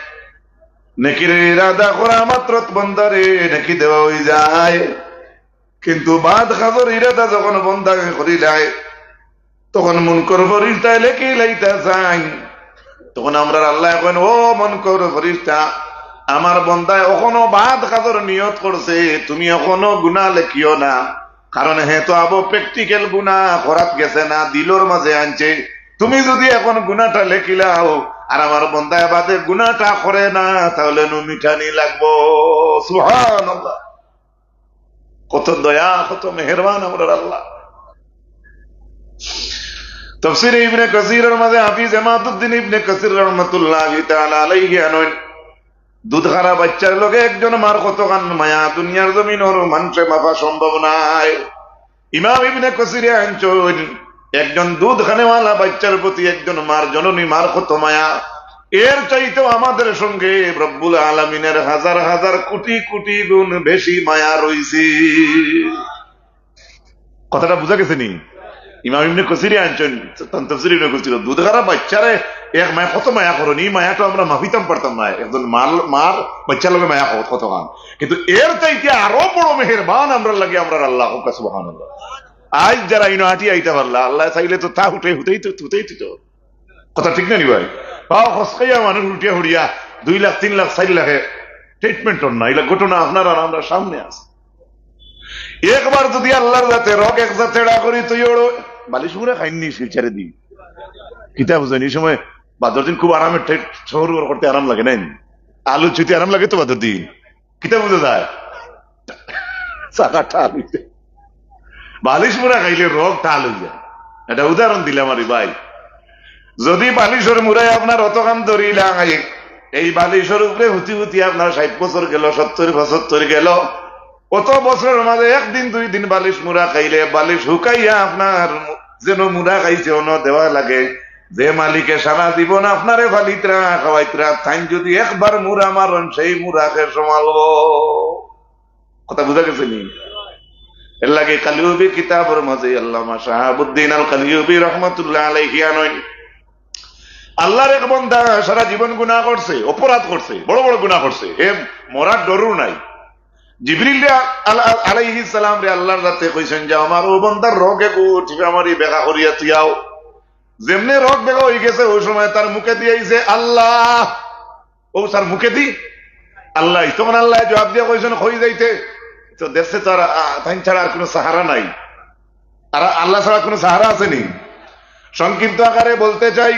নেকির ইরাদা করা মাত্র বন্দারে নেকি দেওয়া অইযায়। কিন্তু বাদ কাজর ইরাদা যখন বন্দায় করিলায়, তখন মুনকর ফিরিস্তায় লেখি লাইতা চাইন। তখন আমরার আল্লায় কইন, "ও মুনকর ফিরিস্তা, আমার বন্দায় অখনো বাদ কাজর নিয়ত করছে, তুমি অখনো গুনা লেখিও না, কারণ হে তো আবো practical গুনা করাত গেছে না, দিলর মাঝে আনছে। তুমি যুদি অখন গুনাটা লেখিলাও, আর আমার বন্দায় বাদে গুনাটা করে না, তাহলে নু মিটানি লাগবো।" সুবহানাল্লাহ। কত দয়া, কত মেহেরবান আমরার আল্লাহ। তফসিরে ইবনে কাসিরর মাঝে হাফিজ ইমাদুদ্দিন ইবনে কাসির রহমতুল্লাহি তাআলা আলাইহি আনইন, দুধ খারা বাইচ্চার লগে একজন মার কতখান মায়া দুনিয়ার জমিনর মানষে মাপা সম্ভব নায়। ইমাম ইবনে কাসিরে আনছইন, একজন দুধ খানেওয়ালা বাইচ্চার প্রতি একজন মার, জননী মার কত মায়া, এর চাইতেও আমাদের সঙ্গে রব্বুল আলামিনের হাজার হাজার কোটি কোটি গুণ বেশি মায়া রইছে। কথাটা বুঝা গেছে নি? ইমাম ইবনে কাসিরে আনছইন, তান তফসিরে ইবনে কাসির, দুধ খারা বাইচ্চারে এক মায় কত মায়া করইন, ই মায়াটা আমরা মাপিতাম পারতাম না। একজন মার, মার বাইচ্চার লগে মায়া কত, কতখান, কিন্তু এর চাইতে আরো বড় মেহেরবান আমরার লাগি আমরার আল্লাহ। কউক্কা সুবহানাল্লাহ। আইজ যারা ইনো আটি আইতা পারলা, আল্লায় চাইলে তো তা হুটাই হুটাই তো, হুটাই দিত। কথা ঠিক না নি ভাই? পাও খসকাইয়া মানুষ উঠিয়া হুড়িয়া দুই লাখ, তিন লাখ, চাইর লাখে treatment অর না, ইলা ঘটনা আপনার আর আমরার সামনে আছে। একবার যুদি আল্লার যাতে রগ এক জাত তেড়া করি তুই ওড়ো, বালিশ মুড়া খাইননি শিলচরে দি। কিতা বুঝইন, ই সময় বাদর দিন খুব আরামে ঠেট শহর উহর করতে আরাম লাগে নায়নি? আলু ছুইতে আরাম লাগে তো বাদর দিন। কিতা বুঝা যায়? চাকা টাল অইতে। বালিশ মুড়া খাইলে রগ টাল অইযায়। এটা উদাহরণ দিলাম আরে ভাই। যুদি বালিশর মুড়ায় আপনার অতখান ধরিলায়, এই বালিশর উপরে হুতি হুতি আপনার ষাইট বছর গেল, সত্তর পঁচাত্তর গেল, অত বছরর মাঝে একদিন দুই দিন বালিশ মুড়া খাইলে বালিশ হুকাইয়া আপনার যেন মুড়া খাইছে অনো দেওয়া লাগে। যে মালিকে সারা জীবন আপনারে ফালিতরা, খাওয়াইতরা, তাইন যুদি একবার মুড়া মারইন, সেই মুড়া কে সামালবো? কথা বুঝা গেছে নি? এর লাগি কালিউবি কিতাবর মাঝে আল্লামা শাহাবুদ্দিন আল কালিউবি রহমতুল্লাহ আলাইহি আনইন, আল্লার এক বন্দা সারা জীবন গুনা করছে, অপরাধ করছে, বড় বড় গুনা করছে, হে মরার ডরও নাই। জিবরিল রে আল-, আল-, আলাইহিস সালাম রে আল্লার যাতে কইছইন যে, "আমার ও বন্দার রগ এগু টিপা মারি বেকা করিয়া তুই আও।" যেমনে রগ বেকা অইগেছে, ওই সময় তার মুখেদি আইছে, "আল্লাহ।" ও তার মুখেদি, "আল্লাহ।" তখন আল্লায় জবাব দিয়া কইছইন, "কই যাইতে?" তো দেখছে তো আর, আ, তাইন ছাড়া আর কুনু সাহারা নাই। আর আল্লাহ ছাড়া কুনু সাহারা আছে নি? সংক্ষিপ্ত আকারে বলতে চাই,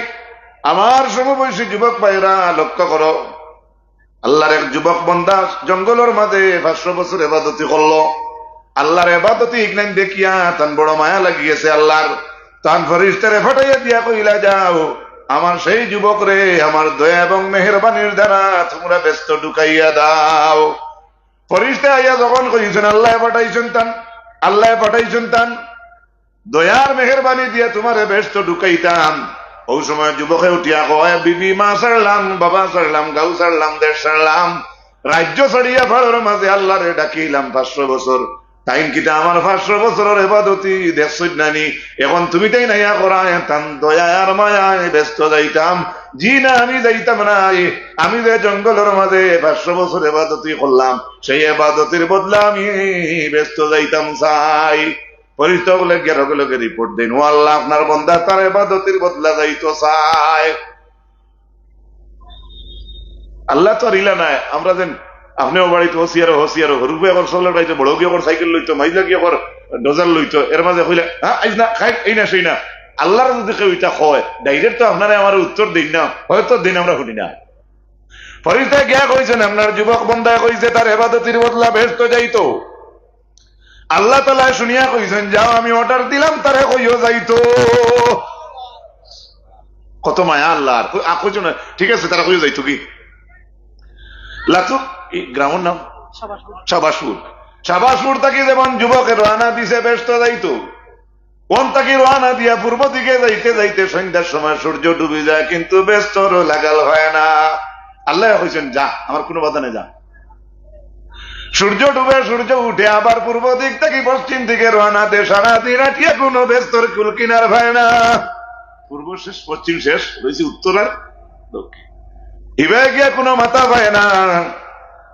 আমার সমবয়সী যুবক ভাইরা লক্ষ্য করো, আল্লার এক যুবক বন্দা জঙ্গলর মাঝে পাঁচশো বছর এবাদতি করলো। আল্লার এবাদতি ইগনাইন দেখিয়া তান বড় মায়া লাগি গেছে আল্লার। তান ফিরিস্তারে পাঠাইয়া দিয়া কইলা, "যাও, আমার সেই যুবকরে আমার দয়া এবং মেহেরবানির দ্বারা তুমরা বেহেস্তো ঢুকাইয়া দাও।" ফিরিস্তা আইয়া যখন কইছইন, আল্লায় পাঠাইছইন তান, আল্লায় পাঠাইছইন তান, দয়ার মেহেরবানি দিয়া তুমারে বেহেস্তো ঢুকাইতাম। ওই সময় যুবকে উঠিয়া কয়, "বিবি মা ছাড়লাম, বাবা ছাড়লাম, গাঁও ছাড়লাম, দেশ ছাড়লাম, রাজ্য ছাড়িয়া পাড়র মাঝে আল্লারে ডাকিলাম পাঁচশো বছর। তাইন কিতা আমার পাঁচশো বছরর এবাদতি দেখছইন না নি? এখন তুমি তাইন আইয়া করায় তান দয়া আর মায়ায় বেহেস্তো যাইতাম।" "জি না, আমি যাইতাম নায়। আমি যে জঙ্গলর মাঝে পাঁচশো বছর এবাদতি করলাম, সেই এবাদতির বদলা আমি বেহেস্তো যাইতাম চাই।" ফিরিস্তা অকলে গিয়া লগে লগে রিপোর্ট দেইন, "ও আল্লাহ, আপনার বন্দা তার এবাদতির বদলা যাইতো চায়।" আল্লাহ তো আর ইলা নায়, আমরা যেন আপনেও বাড়িত হসিয়ারো, হসিয়ারো, হুরুফে অকর চকলেট খাইতো, বড় গিয়ে অকর সাইকেল লইতো, মাইজলা গিয়ে অকর ডোজার লইতো, এর মাঝে কইলে, "হ্যাঁ, আইজ না, খাই, এই না, সেই না।" আল্লাহরে যদি কেউ ইতা কয়, direct তো আপনারে আমারে উত্তর দেইন না, হয়তো দিন আমরা শুনি না। ফিরিস্তায় গিয়া কইছইন, "আপনার যুবক বন্দায় কইছে তার এবাদতির বদলা বেহেস্তো যাইতো।" আল্লাহ তাআলায় শুনিয়া কইছইন, "যাও, আমি order দিলাম, তারে কইও যাইতো।" কত মায়া আল্লাহর। কই-, আ, কইছো না, ঠিক আছে, তারে কইও যাইতো কি? লাতু, এই গ্রামর নাম? শাবাশপুর। শাবাশপুর। শাবাশপুর থাকি যেমন যুবকে রওয়ানা দিছে, বেহেস্তো যাইতো। অন থাকি রওয়ানা দিয়া পূর্ব দিকে যাইতে যাইতে সন্ধ্যার সময় সূর্য ডুবি যায়, কিন্তু বেহেস্তর লাগাল হয় না। আল্লায় কইছইন, "যা, আমার কুনু বাধা নাই, যা।" সূর্য ডুবে, সূর্য উঠে, আবার পূর্ব দিক থাকি পশ্চিম দিকে রওনা দে। সারাদিন আটিয়া কুনু বেস্তর কুল কিনার পায় না। পূর্ব শেষ, পশ্চিম শেষ, রইছে উত্তর আর দক্ষিণ। ইবায় গিয়া কুনু মাথা পায় না।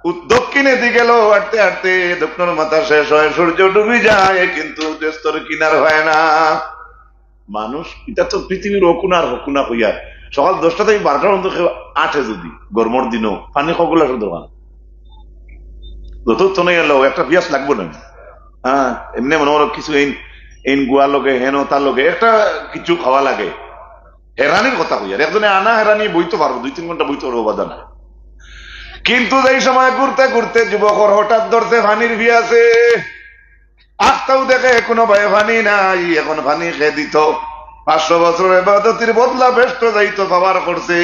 উত-, দক্ষিণেদি গেল, আটতে আটতে দক্ষিণর মাথা শেষ অয়, সূর্য ডুবি যায়, কিন্তু বেস্তর কিনার পায় না। মানুষ, ইটা তো পৃথিবীর অকুনা আর হকুনা কইয়া, সকাল দশটা থাকি বারোটা পর্যন্ত কেউ আটে যদি, গরমর দিনও, পানি কগলা শুধু দরকার। যত তো নাই এলো, একটা পিয়াস লাগবো না? হ্যাঁ, এমনে মনে করো কিছু এইন, এইন গুয়া লগে, হেন তার লগে, একটা কিছু খাওয়া লাগে। হেরানির কথা কইয়ার, একজনে আনা হেরানি বইতো পারবো, দুই তিন ঘন্টা বইতো পারবো, বাধা নাই। কিন্তু যেই সময় ঘুরতে ঘুরতে যুবকর হঠাৎ ধরছে পানির পিয়াসে, আখতাউ দেখে কুনু বায় পানি নাই, এখন পানি কে দিত? পাঁচশো বছরর এবাদতির বদলা বেস্তো যাইতো পাওয়ার করছে,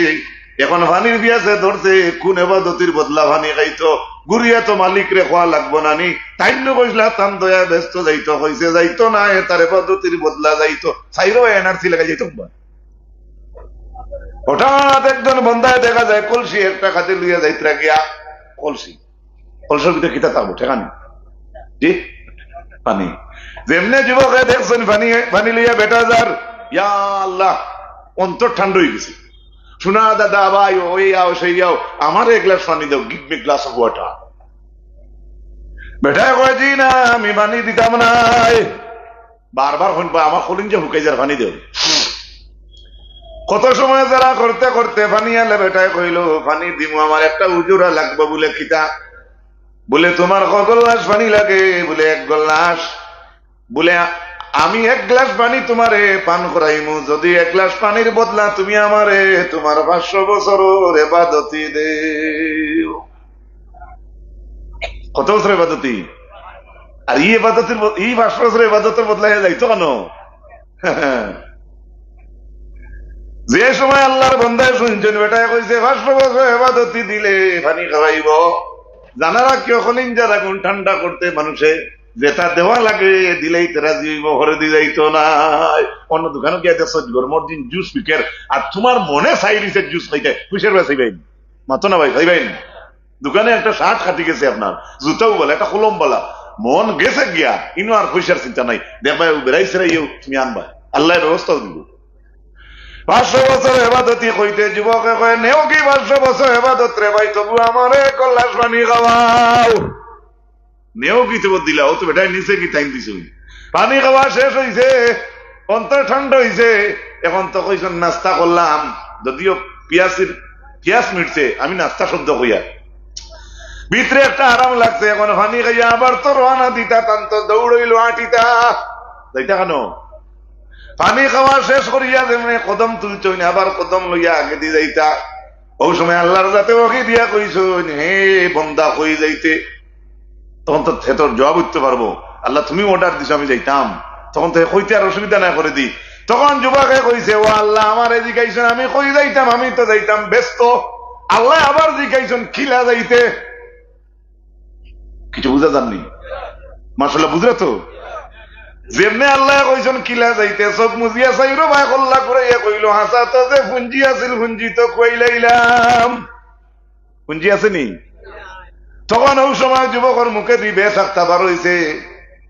এখন পানির পিয়াসে ধরছে, কুন এবাদতির বদলা পানি খাইতো? ঘুরিয়া তো মালিকরে কওয়া লাগবো না নি? তাইন নু কইছলা তান দয়ায় বেস্তো যাইতো, কইছে যাইতো না, এ তার এবাদতির বদলা যাইতো। চাইরো এনআরসি লাগাই যাইতো। হঠাৎ একজন বন্দায় দেখা যায় কলসি একটা কাঁধে লইয়া যাইতরা গিয়া, কলসি, কলসির ভিতরে কিতা থাকবো, ঠেকা নি? জি, পানি। যেমনে যুবকে দেখছইন পানি, পানি লইয়া বেটা যার, ইয়া আল্লাহ, অন্তর ঠান্ডা অই গেছে। শোনা দাদা, ভাই, ওই আও, সেই আও, আমারে এক গ্লাস পানি দাও, give me glass of water। বেটায় কয়, জি না, আমি পানি দিতাম নায়। বারবার কইন, বা আমার কলিঞ্জা হুকাই যার, পানি দেও। কত সময় যারা করতে করতে পানি আনলে বেটায় কইলো, পানি দিমু, আমার একটা উজুরা লাগবো। বুলে, কিতা? বুলে, তোমার ক গ্লাস পানি লাগে? বুলে, এক গ্লাস। বুলে, আমি এক গ্লাস পানি তোমারে পান করাইমু, যদি এক গ্লাস পানির বদলা তুমি আমারে তোমার পাঁচশো বছরর এবাদতি দেও। কত বছর এবাদতি? আর ই এবাদতির ব-, ই পাঁচশো বছর এবাদতর বদলা হে যাইতো কেন? যে সময় আল্লাহর বন্দায় শুনছইন, বেটায় কইছে, পাঁচশো বছর এবাদতি দিলে পানি খাওয়াইবো। জানা রাখিও, কলিঞ্জার আগুন ঠান্ডা করতে মানুষে যেটা দেওয়া লাগে, দিলেই তো রাজি অইবো, হরে দি যাইতো নায়। অন্য দোকানো গিয়া দেখছো, গরমর দিন জুস বিকের, আর তোমার মনে চাই দিছে জুস খাইতে, কিসের বেশি ভাই? মাতো না ভাই, ভাই ভাই। দোকানে একটা শার্ট কাটি গেছে আপনার, জুতাও বালা, একটা কলম বালা, মন গেছে গিয়া, ইনো আর পয়সার চিন্তা নাই। দেখবায়, ও বেড়াই সেরাইও তুমি আনবায়, আল্লায় ব্যবস্থাও দিবো। পাঁচশো বছর এবাদতি কইতে যুবকে কয়, নেও কি পাঁচশো বছর এবাদত রে ভাই, তবু আমারে এক গ্লাস পানি খাওয়াও। নেও কি তবু দিলা, ও তো বেটায় নিছে কি টাইম দিছে। পানি খাওয়া শেষ অইছে, অন্তর ঠান্ডা অইছে। এখন তো কইছইন নাস্তা করলাম, যদিও পিয়াসির, পিয়াস মিটছে, আমি নাস্তা শব্দ কইয়ার। ভিতরে একটা আরাম লাগছে, এখন পানি খাইয়া আবার তো রওনা দিতা, তান তো দৌড় অইলো আটিতা। যাইতা কেন? পানি খাওয়া শেষ করিয়া যেমনে কদম তুলছইন, আবার কদম লইয়া আগেদি যাইতা। অউ সময় আল্লাহর জাতে ওহী দিয়া কইছইন, হে বন্দা, কই যাইতে? তখন তো হে তোর জবাব দিতে পারবো, আল্লাহ তুমি অর্ডার দিছো আমি যাইতাম, তখন তো হে কইতে আর অসুবিধা নাই, করে দি। তখন যুবকে কইছে, ও আল্লাহ, আমারে জিকাইছইন আমি কই যাইতাম, আমি তো যাইতাম বেস্তো। আল্লায় আবার জিকাইছইন কিলা যাইতে। কিছু বুঝা যার নি? মাশাআল্লাহ, বুঝরা তো? যেমনে আল্লায় কইছইন কিলা যাইতে, চউখ মুজিয়া চাইরো বায় কল্লা ঘুরাইয়া কইলো, হাছা তো যে পুঞ্জি আছিল, পুঞ্জি তো খুয়াইলাইলাম। পুঞ্জি আছে নি? তখন অউ সময় যুবকর মুখেদি বেসাক্তা বার অইছে।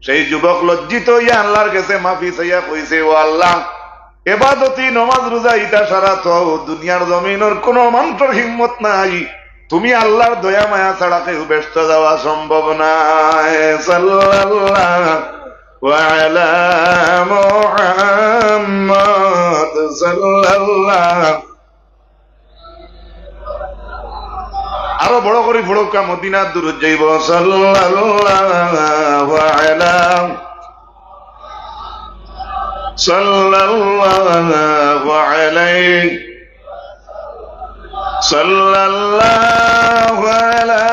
সেই যুবক লজ্জিত অইয়া আল্লাহর গেছে মাফি চাইয়া কইছে, ও আল্লাহ, এবাদতি, নমাজ, রোজা, ইতা সারা তো দুনিয়ার জমিনর কুনু মানষর হিম্মত নাই। তুমি আল্লাহর দয়া মায়া ছাড়া কেউ বেস্তো যাওয়া সম্ভব নায়। সাল্লাল্লাহু আলা মুহাম্মদ সাল্লাল্লাহু। আরো বড় করি পড়উক্কা, মদিনার দুরুদ যাইবো। সাল্লাল্লাহু আলা, সাল্লাল্লাহু আলাইহি, সাল্লাল্লাহু আলা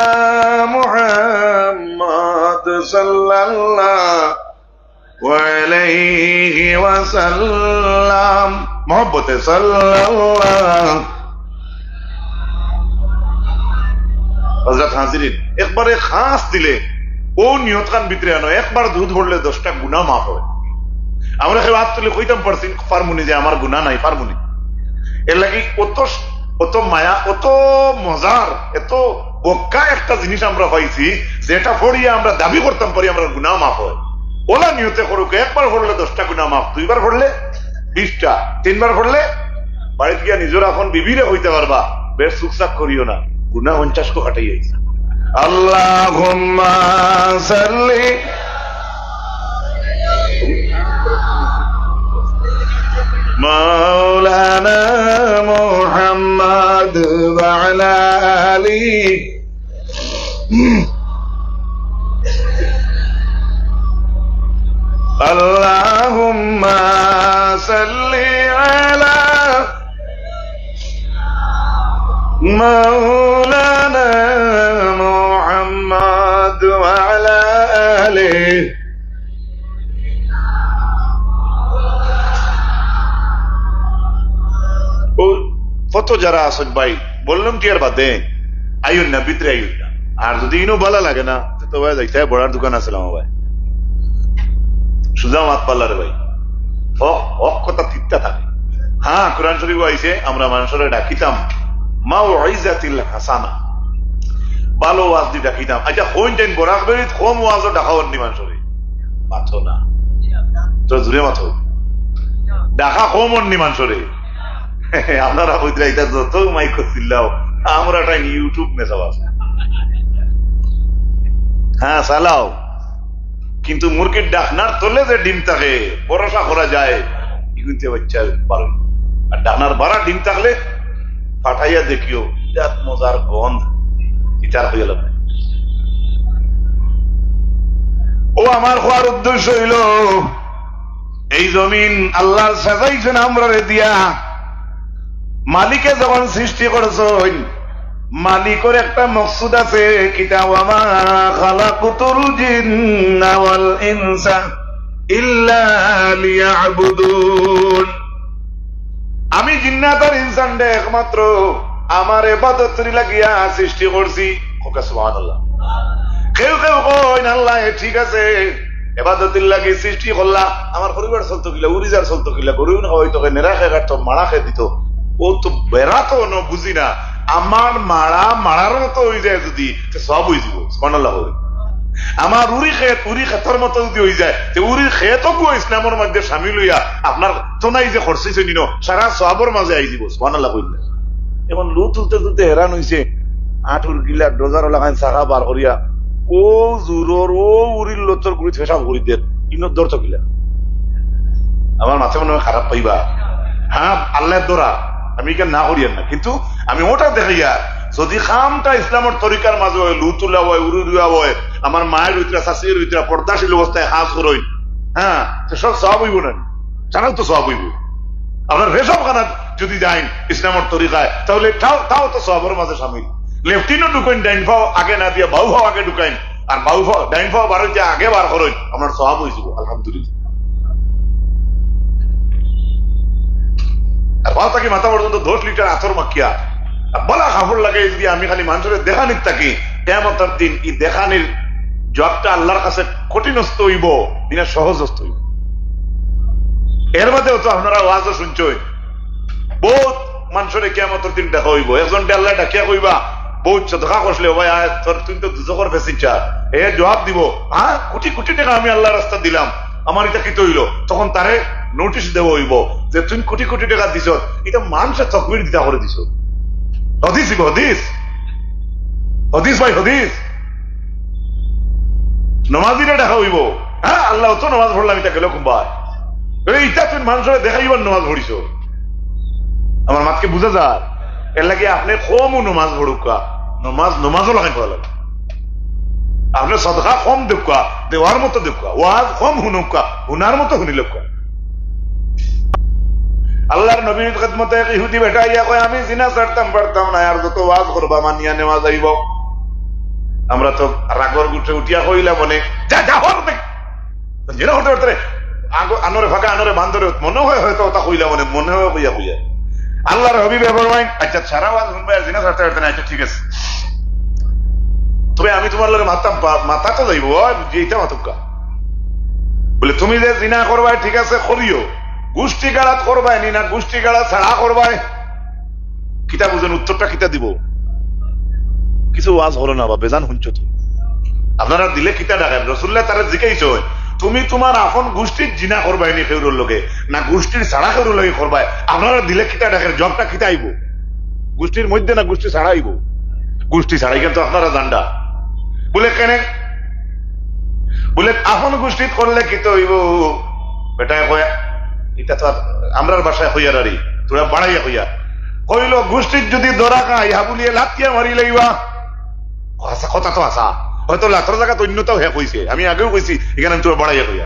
মুহাম্মদ সাল্লাল্লাহু আলাইহি ওয়াসাল্লাম। মহব্বতে সাল্লাল্লাহু। হযরত হাজিরিন, একবারে খাস দিলে অউ নিয়তখান ভিতরে আনো, একবার দুরুদ পড়লে দশটা গুনাহ মাফ অয়। আমরা কেউ আত তুলি কইতাম পারছি, পারমুনি যে আমার গুনাহ নাই, পারমুনি। এর লাগি অত, অত মায়া, অত মজার, এত পক্কা একটা জিনিস আমরা পাইছি, যেটা পড়িয়া আমরা দাবি করতাম পারি আমরা গুনাহ মাফ হয়। ওলা নিয়তে করুক, একবার পড়লে দশটা গুনাহ মাফ, দুইবার পড়লে বিশটা, তিনবার পড়লে বাড়িত গিয়া নিজর আপন বিবিরে কইতা পারবা, বেশ চুকচাক করিও না, গুনাহ পঞ্চাশ কো কাটাই আইছে। আল্লাহুম্মা সাল্লি মাওলানা মুহাম্মদ ওয়া আলা আলি اللهم صل على مولانا محمد وعلى آله. ও, কত যারা আছেন ভাই, বললাম কি আর বাদে, আইন না, ভিতরে আইন না। আর যদি ইনো ভালা লাগে না, তো ভাই যাইতে হয়, বড়ার দোকান আছে আমার ভাই, সুজা মাত পাল্লা রে ভাই। হক, হক কথা তিত্তা থাকে। হ্যাঁ, কোরআন শরীফ আইছে, আমরা মানুষরে ডাকিতাম মাউইজাতিল হাসানা, ভালো ওয়াজ দি ডাকিতাম। আচ্ছা, কোন টাইম বরাক বেরিত কম ওয়াজও ডাকা অন্যি মানুষরে? মাতো না, তো জুরে মাতো। ডাকা কম অন্যি মানুষরে। আপনারা কইতরা ইতা যত মাইক চিল্লাও, আমরা টাইম YouTube মেসাব আছে। হ্যাঁ, চালাও। কিন্তু মুরগির ডাকনার তলে যে ডিম থাকে, ভরসা করা যায়, ইগুনতে বাচ্চা পারে। আর ডাকনার বারা ডিম থাকলে ফাটাইয়া দেখিও, বিরাট মজার গন্ধ, ইটার হইয়া লাগে। ও আমার কওয়ার উদ্দেশ্য হইল, এই জমিন আল্লাহর সাজাইছেন আমরারে দিয়া। মালিকে যখন সৃষ্টি করছেন, মালিকর একটা মকসুদ আছে, কিতা, ওয়া মা খালাকতুল জিন্না ওয়াল ইনসা ইল্লা লিয়াবুদুন। আমি জিন্নাত আর ইনসানরে একমাত্র আমার ইবাদতর লাগিয়া সৃষ্টি করছি। কউক্কা সুবহানাল্লাহ। কেউ কেউ কইন, আল্লাহ, এ ঠিক আছে, ইবাদতর লাগি সৃষ্টি করলা, আমার পরিবার চলতো কিলা, উরিজার চলতো কিলা, গরু খাওয়াইতো কে, নেড়া খে কাটতো, মাড়া খে দিত, ও তো বেড়া তো ন বুঝি না, আমার মাড়া মাড়ার মতো হয়ে যায় যদি, তো সব হয়ে যাব। সুবহানাল্লাহ। আমার উরি খেত উরি খেতর মতো যদি হয়ে যায়, তো উরির খেতও গো ইসলামের মধ্যে সামিল হইয়া আপনার তো নাই যে খরচ হইছে নিন, সারা সবর মাঝে আই দিব। সুবহানাল্লাহ কইলে এখন লু তুলতে তুলতে হেরান হইছে, আঁটুর গিলা ডোজার লাগাইন চাকা বার করিয়া ও জুরর ও উরির লতর গুড়ি পেশাব করি দের, ইনোর দর তো কিলা। আমার মাথা মনে হয় খারাপ পাইবা। হ্যাঁ, আল্লাহর দরা, আমি এখানে না করিয়ার না, কিন্তু আমি ওটা দেখাইয়া যদি কামটা ইসলামের তরিকার মাঝে হয়, লু তুলা হয়, উরু রুয়া হয়, আমার মায়ের ভিতরে, শাশুড়ির ভিতরে পর্দাশীল অবস্থায় কাজ করইন, হ্যাঁ, তো সব সব হইব না, জানাও তো সব হইব। আপনার পেশাবখানা যদি যাইন ইসলামের তরিকায়, তাহলে তাও, তাও তো সবর মাঝে সামিল। লেফটিনও ঢুকাইন, ডাইন পাও আগে না দিয়া বাউ পাও আগে ঢুকাইন, আর বাউ পাও, ডাইন পাও বার হইতে আগে বার করইন, আপনার সব হয়ে যাব, আলহামদুলিল্লাহ। আর পাও থাকি মাথা পর্যন্ত দশ লিটার আতর মাখিয়া, আর বালা কাপড় লাগাই যদি আমি খালি মানুষের দেখানিত থাকি, কিয়ামতর দিন এই দেখানির জবাবটা আল্লাহর কাছে কঠিনস্ত হইব, ইনা সহজস্ত হইব। এর বাদেও তো আপনারা ওয়াজও শুনছইন, বহুত মানুষরে কিয়ামতর দিন দেখা হইব। একজনরে আল্লাহ ডাকিয়া কইবা, বহুত সদকা করলে, "ও ভাই, আয়, তোর, তুই তো দুজখর passenger।" এ জবাব দিব, "হ্যাঁ, কোটি কোটি টাকা আমি আল্লাহর রাস্তা দিলাম, আমার এটা কিতা হইল?" তখন তারে নোটিশ দেওয়া হইব যে, "তুই কোটি কোটি টাকা দিছ, এটা মানুষের তকবির দিতা করে দিছ।" হদিস দিব, হদিস, হদিস ভাই, হদিস। নমাজিরে ডাকা হইব, "হ্যাঁ, আল্লাহ, তো নমাজ পড়লাম, এটা গেল কুম্বায়?" এই ইটা তুই মানুষরে দেখাইবার নমাজ পড়িছ। আমার মাতকে বুঝা যায়? এর লাগি আপনি কমও নমাজ পড়ুক্কা, নমাজ, নমাজও লাগাই পড়া লাগে। আপনি সদকা কম দেউক্কা, দেওয়ার মতো দেউক্কা, ওয়াজ কম হুনুক্কা, হুনার মতো হুনিলউক্কা। আল্লাহর নবীর খেদমতে এক ইহুদি বেটা আইয়া কয়, "আমি জিনা ছাড়তাম পারতাম না, আর যত ওয়াজ করবা মানিয়া নেওয়া যাইব।" আমরা তো রাগর গুটে উঠিয়া কইলা মনে, "যা, যা, হর দেখ।" জিনা করতে করতে রে, আগো, আনরে ফাঁকা, আনরে বান্দরে, মনে হয় হয়তো ওটা কইলা মনে, মনে হয় কইয়া কইয়া। আল্লাহর হাবিবে ফরমাইন, "আচ্ছা, সারা ওয়াজ হুনবায় আর জিনা ছাড়তে পারতে না, আচ্ছা, ঠিক আছে। তবে আমি তোমার লগে মাতাম, পা-, মাতা তো যাইব, ওই যে এটা মাতুক্কা। বলে, তুমি যে জিনা করবায়, ঠিক আছে, করিও। গোষ্ঠী গাড়াত করবায় নি না, গোষ্ঠী গাড়াত ছাড়া করবায়?" কিতা বুঝেন, উত্তরটা কিতা দিব? কিছু ওয়াজ হলো না বা বেজান হুনছো তো? আপনারা দিলে কিতা ডাকের? রসুল্লাহ তারে জিজ্ঞাসা হয়, "তুমি তোমার আপন গোষ্ঠীর জিনা করবায় নি কেউরর লগে, না গোষ্ঠীর ছাড়া কেউরর লগে করবায়? আপনারা দিলে কিতা ডাকের? জবটা কিতা আইবো? গোষ্ঠীর মধ্যে না গোষ্ঠী ছাড়া আইবো? গোষ্ঠী ছাড়াই কিন্তু আপনারা জানডা।" বলে, "কেনে?" বলে, "আপন গোষ্ঠীত করলে কিতা অইবো?" বেটায় কয়, ইটা তো আর আমরার ভাষায় কইয়ার আরি, তোরা বাড়াইয়া কইয়া। কইলো, "গোষ্ঠীত যদি ধরা খাই, হাবুলিয়ে লাথিয়া মারি লাইবা।" হাছা, কথা তো হাছা। হয়তো লাথর জাগাত অন্যতাও হে কইছে, আমি আগেও কইছি, ইখান আমি তোরা বাড়াইয়া কইয়া।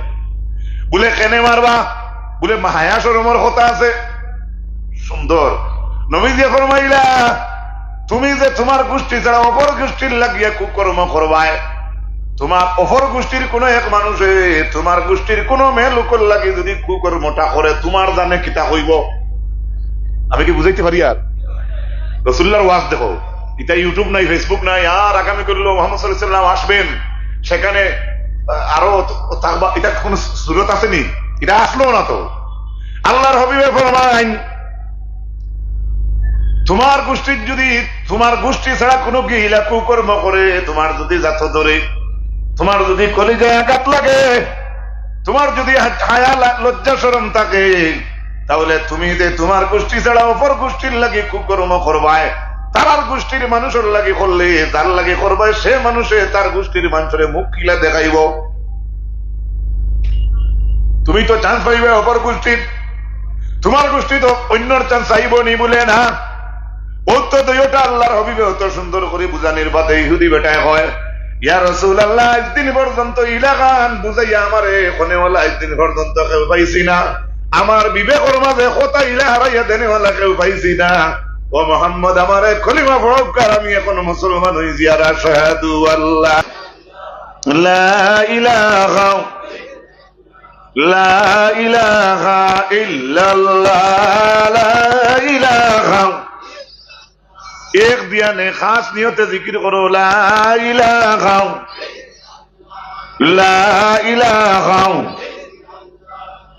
বলে, "কেনে মারবা?" বলে, "মা, হায়া শরমর কথা আছে।" সুন্দর। নবীজিয়ে ফরমাইলা, "তুমি যে তোমার গোষ্ঠী ছাড়া অপর গোষ্ঠীর লাগিয়া কুকর্ম করবায়, তোমার অপর গোষ্ঠীর কোনো এক মানুষে তোমার গোষ্ঠীর কোনো মেয়ে লোকর লাগি যদি কুকর্মটা করে, তোমার জানে কিতা কইবো?" আমি কি বুঝাইতে পারি আর? রসুল্লাহর ওয়াজ দেখো, ইটা YouTube নাই, Facebook নাই, আর আগামী করলেও মোহাম্মদ সাল্লাল্লাহু আলাইহি ওয়াসাল্লাম আসবেন, সেখানে, আহ, আরো থাকবা, ইটা কোনো সুরত আছে নি? ইটা আসলো না তো। আল্লাহর হাবিবে ফরমাইন, তোমার গোষ্ঠীর যদি, তোমার গোষ্ঠী ছাড়া কোনো গিলা কুকর্ম করে, তোমার যদি জাত ধরে, তোমার যদি কলিজায় আঘাত লাগে, তোমার যদি হা-, হায়া লা-, লজ্জা শরম থাকে, তাহলে তুমি যে তোমার গোষ্ঠী ছাড়া অপর গোষ্ঠীর লাগি কুকর্ম করবায়, তারার গোষ্ঠীর মানুষর লাগি করলে, তার লাগি করবায়, সে মানুষে তার গোষ্ঠীর মানুষরে মুখ কিলা দেখাইবো? তুমি তো chance পাইবায় অপর গোষ্ঠীর, তোমার গোষ্ঠীত অন্যর chance আইবো নি? বলে না। ও তো দুইটা আল্লাহর হাবিবে অত সুন্দর করি বুঝানির বাদে ইহুদি বেটায় কয়, "ইয়া রাসূলুল্লাহ, আইজ দিন পর্যন্ত ইলাখান বুঝাইয়া আমারে কোনেওয়ালা আইজ দিন পর্যন্ত কেউ পাইছি না। আমার বিবেকর মাঝে কথা ইলা হারাইয়া দেনেওয়ালা কেউ পাইছি না। ও মোহাম্মদ, আমারে কলিমা পড়াউক্কা, আমি এখন মুসলমান অইছি, আর আশহাদু আল্লা লা ইলাহা, লা ইলাহা ইল্লাল্লাহ, লা ইলাহা।" এক ধিয়ানে খাস নিয়তে জিকির করো, লা ইলাহা, লা ইলাহা,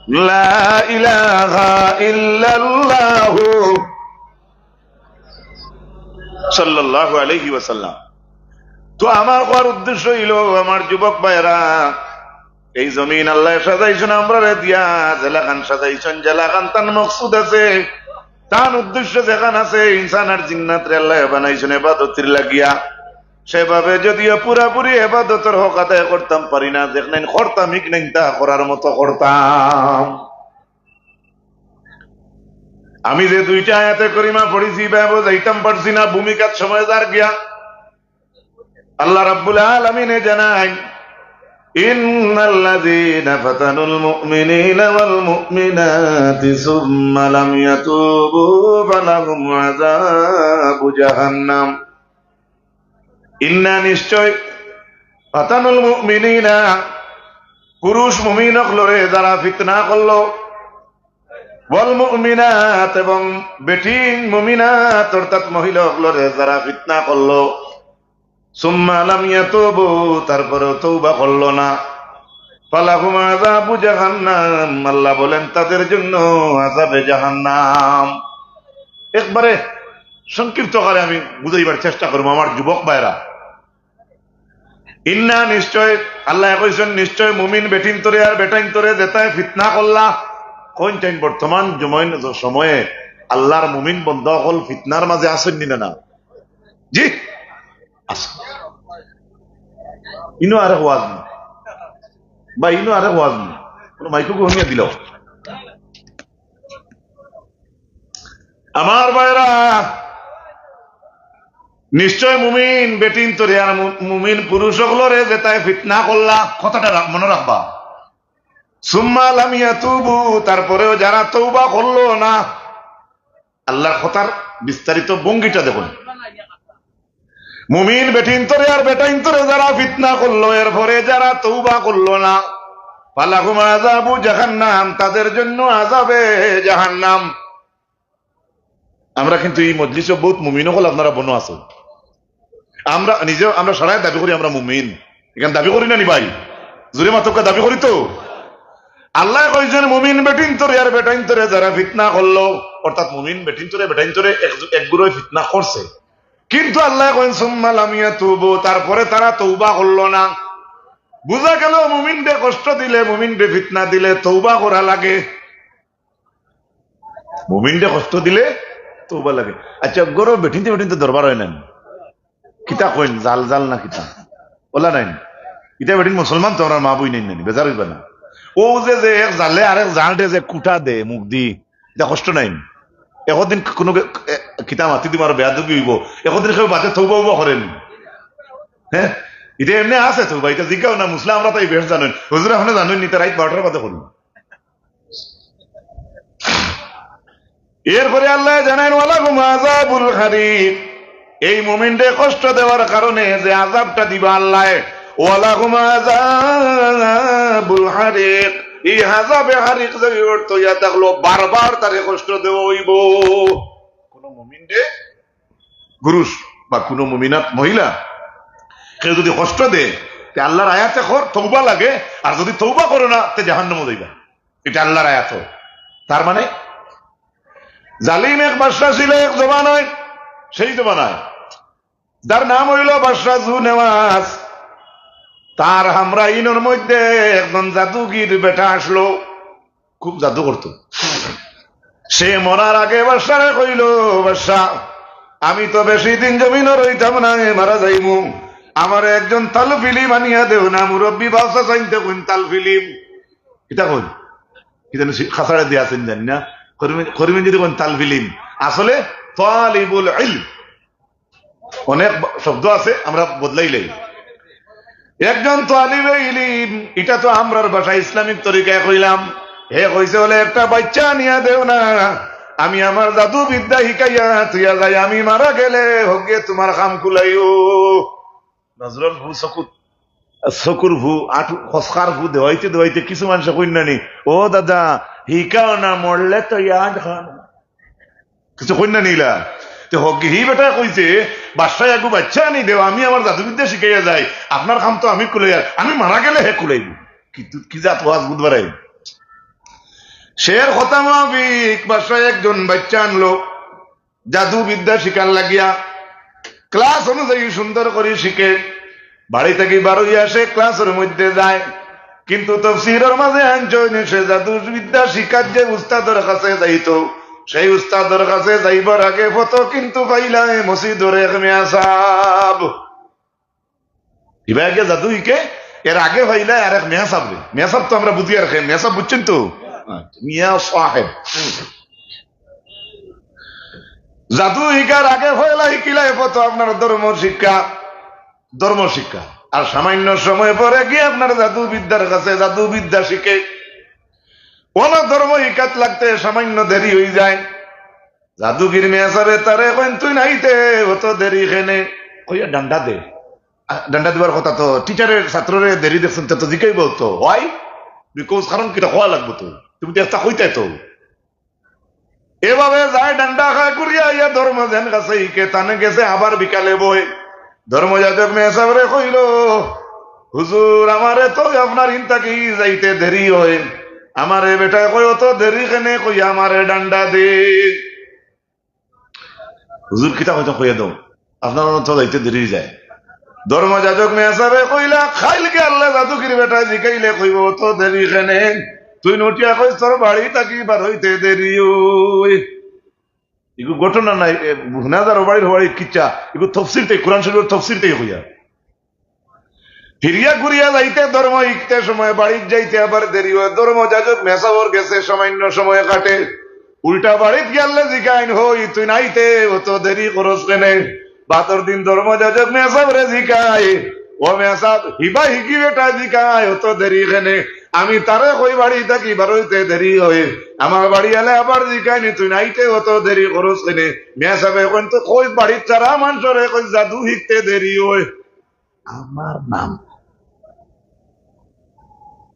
লা ইলাহা ইল্লাল্লাহু সাল্লাল্লাহু আলাইহি ওয়াসাল্লাম। তো আমার কওয়ার উদ্দেশ্য অইলো, আমার যুবক ভাইরা, এই জমিন আল্লায় সাজাইছইন আমরারে দিয়া, যেলাখান সাজাইছইন, যেলাখান তান মকসুদ আছে, তান উদ্দেশ্য যেখান আছে, ইনসান আর জিন্নাতরে আল্লায় বানাইছইন এবাদতর লাগিয়া। সেভাবে যদিও পুরাপুরি এবাদতর হক আদায় করতাম পারি না, যেখান করতাম, ইখান তা করার মতো করতাম। আমি যে দুইটা আয়াতে করিমা পড়ছি, ইবায় বুঝাইতাম পারছি না, ভূমিকাত সময় যার গিয়া। আল্লাহ রাব্বুল আলামিনে জানাইন, "ইন্নাল্লাযীনা ফাতানুল মুমিনিনা ওয়াল মুমিনাতি সুম্মা লাম ইয়াতুবু ফালাহুম আযাবু জাহান্নাম।" ইন্না, নিশ্চয়, ফাতানুল মুমিনিনা, পুরুষ মুমিন অকলরে যারা ফিতনা করলো, ওয়াল মুমিনাত, এবং বেটিন মুমিনাত অর্থাৎ মহিলা অকলরে যারা ফিতনা করলো, সুম্মা লাম ইয়াতুবু, তারপরেও তওবা করলো না, ফালাহুম আযাবু জাহান্নাম, আল্লাহ বলেন তাদের জন্য আযাবে জাহান্নাম। একবারে সংক্ষিপ্ত আকারে আমি বুঝাইবার চেষ্টা করমু আমার যুবক ভাইরা। ইন্না, নিশ্চয়, আল্লায় কইছইন, নিশ্চয় মুমিন বেটিন্তরে আর বেটাইন্তরে যেতায় ফিতনা করলা, কইন তাইন বর্তমান জমইন-, সময়ে আল্লাহর মুমিন বন্দা অকল ফিতনার মাঝে আছইন নি না? না। জি? আছইন। ইনো আরেক ওয়াজ নি। বা ইনো আরেক ওয়াজ নি। কোনো মাইকো গো হুনিয়া দিল। আমার ভাইরা, নিশ্চয় মুমিন বেটিন্তরে আর মু-, মুমিন পুরুষ অকলরে যেতায় ফিতনা করলা, কথাটা রা-, মনো রাখবা। সুম্মা লাম ইয়াতুবু, তারপরেও যারা তওবা করলো না, আল্লাহর কথার বিস্তারিত ভঙ্গিটা দেখুন। মুমিন বেটিন্তরে আর বেটাইন্তরে যারা ফিতনা করলো, এরপরে যারা তওবা করলো না, ফালাহুম আযাবু জাহান্নাম, তাদের জন্য আযাবে জাহান্নাম। আমরা কিন্তু এই মজলিসো বহুত মুমিন অকল আপনারা বনো আছো। আমরা নিজে, আমরা সারায় দাবি করি আমরা মুমিন। ইখান দাবি করি না নি ভাই? জোরে মাতউক্কা, দাবি করি তো? আল্লায় কইছইন মুমিন বেটিন্তরে আর বেটাইন্তরে যারা ফিতনা করলো, অর্থাৎ মুমিন বেটিন্তরে বেটাইন্তরে এক, এক গুরুয়ে ফিতনা করছে, কিন্তু আল্লায় কইন, "সুম্মা লাম ইয়াতুবু", তারপরে তারা তওবা করলো না। বুঝা গেল, মুমিনরে কষ্ট দিলে, মুমিনরে ফিতনা দিলে তওবা করা লাগে। মুমিনরে কষ্ট দিলে তওবা লাগে। আচ্ছা, গরো বেটিনতে বেটিনতে দরবার অয় না নি? কিতা কইন, জাল জাল না কিতা? অলা নায় নি? ইতা বেটিন মুসলমান তো, আমরার মা বইন নায় নি, বেজার অইবা না। অউ যে, যে এক জালে আরেক জালরে যে কুটা দে মুখদি, ইতা কষ্ট নায় নি? একদিন কুনু কে-, এ, কিতা মাতি দিমু, আরো বেয়াদবি অইবো। একদিন কেউ বাদে তওবা উবা করে নি? হে, ইতা এমনে আছে তওবা, ইতা জিকাও না, মুসলা আমরা তাই বেশ জানইন। হুজুর, আপনে জানইন নি, ইতা রাইত বারোটার বাদে করইন। এরপরে আল্লায় জানাইন, "ওয়ালাহুম আযাবুল হারিক।" এই মুমিনরে কষ্ট দেওয়ার কারণে যে আযাবটা দিবা আল্লায়, "ওয়ালাহুম আযাবুল হারিক।" এই আযাবে হারিক যে অর্থ ইয়া থাকলো, বারবার তারে কষ্ট দেওয়া অইবো। কোন মুমিনরে, পুরুষ বা কোন মুমিনাত মহিলা, কেউ যদি কষ্ট দেয়, তে আল্লাহর আয়াতে কর, তওবা লাগে, আর যদি তওবা করো না, তে জাহান্নামো যাইবা। ইটা আল্লাহর আয়াত। তার মানে, জালিম এক বাদশা ছিল এক জমানায়, সেই জমানায়, যার নাম অইলো বাদশা জু নেওয়াজ। তার হামরাইনর মধ্যে একজন জাদুগির বেটা আসলো, খুব জাদু করতো। সে মরার আগে বাদশারে কইলো, "বাদশা, আমি তো বেশি দিন জমিনো রইতাম না, মারা যাইমু। আমারে একজন তালফিলিম আনিয়া দেও না।" মুরব্বি বাদশা চাইনতে কইন, "তালফিলিম?" কিতা কইন? কিতা জানি খাসাড়ে দিয়া আছেন জানি না। করিমেন, করিমেন যদি কইন তালফিলিম, আসলে তালিবুল ইলম। অনেক ব-, শব্দ আছে, আমরা বদলাইলাই। একজন তালিবে ইলিম, ইটা তো আমরার ভাষা, ইসলামিক তরিকায় কইলাম। হে কইছে, "বলে একটা বাচ্চা আনিয়া দেও না, আমি আমার জাদু বিদ্যা শিখাইয়া থইয়া যাই, আমি মারা গেলে হগে তোমার কাম কুলাইও।" নজরর ভু চকুত, চকুর ভু, আটু খসকার ভু দেওয়াইতে দেওয়াইতে কিছু মানুষে কইন না নি, "ও দাদা, হিকাও না, মরলে তো ইয়াদ খান।" কিছু কইন না নি ইলা। তে হক হি বেটায় কইছে, "বাদশায় আগু বাচ্চা আনি দেও, আমি আমার জাদুবিদ্যা শিখাইয়া যাই, আপনার কাম তো আমি কুলাইয়ার, আমি মারা গেলে হে কুলাইব।" কি তু-, কি জাত ওয়াজ বুধবারে? শের কথা মাফিক বাদশায় একজন বাচ্চা আনলো, জাদু বিদ্যা শিখার লাগিয়া ক্লাস অনুযায়ী সুন্দর করি শিখে, বাড়ি থাকি বার অইয়া সে ক্লাসর মধ্যে যায়। কিন্তু তফসিরর মাঝে আনছইন, সে জাদু বিদ্যা শিখার যে উস্তাদর কাছে যাইতো, সেই উস্তাদর কাছে যাইবার আগে পথো কিন্তু পাইলায় মসজিদর এক মেয়াসাব। ইবা আগে জাদু হিকে, এর আগে পাইলায় আরেক মেয়াসাবরে। মেয়াসাব তো আমরা বুঝি আর কি, মেয়াসাব বুঝছইন তো? মিয়া সাহেব। জাদু হিকার আগে পয়লা হিকিলায় পথো আপনার ধর্ম শিক্ষা, ধর্ম শিক্ষা। আর সামান্য সময় পরে গিয়া আপনার জাদু বিদ্যার কাছে জাদু বিদ্যা শিখে। অনো ধর্ম হিকাত লাগতে সামান্য দেরি অইযায়। জাদুগির মেয়াসাবে তারে কইন, "তুই নাইতে অত দেরি কেনে?" কইয়া ডান্ডা দে। আ, ডান্ডা দিবার কথা তো, টিচারে ছাত্ররে দেরি দেখছইন, তে তো জিকাইবো তো, "Why?" Because, কারণ কিতা কওয়া লাগবো তো, তুমি তো একটা কইতায় তো। এভাবে যায় ডান্ডা খায়, ঘুরিয়া আইয়া ধর্ম যেন গেছে, হিকে তানে গেছে, আবার বিকালে বয়। ধর্মযাজক মেয়াসাবরে কইলো, "হুজুর, আমারে তো আপনার ইন থাকি যাইতে দেরি অয়।" আমারে বেটায় কয়, "অত দেরি কেনে?" কইয়া আমারে ডান্ডা দে। "হুজুর, কিতা কইতা কইয়া দেও, আপনার তো যাইতে দেরি অইযায়।" ধর্মযাজক মেয়াসাবে কইলা, "কাইলকে আল্লায় জাদুগির বেটায় জিকাইলে কইবো, 'অত দেরি কেনে?' তুই উঠিয়া কইস, 'তোর বাড়ি থাকি বার অইতে দেরি অয়।'" ইগু ঘটনা নায়, এ, হুনা যার বাড়ির বাড়ির কিচ্ছা, ইগু তফসির তাই, কোরআন শরীফর তফসির তাই কইয়া। ফিরিয়া ঘুরিয়া যাইতে, ধর্ম হিকতে সময় বাড়িত যাইতে আবার দেরি অয়। ধর্মযাজক মেয়াসাবর গেছে সামান্য সময় কাটে, উল্টা বাড়িত গিয়ালে জিকাইন, "হই, তুই নাইতে অত দেরি করস কেনে?" বাদর দিন ধর্মযাজক মেয়াসাবরে জিকায়, "ও মেয়াসাব, হিবা হিকি বেটায় জিকায়, অত দেরি কেনে?" আমি তারে কই বাড়ি থাকি বার অইতে দেরি অয়, আমার বাড়ি আলে আবার জিকাইন, "তুই নাইতে অত দেরি করস কেনে?" মেয়াসাবে কইন, "তো কই বাড়িত সারা মানষরে কই জাদু হিকতে দেরি অয়।" আমার নাম,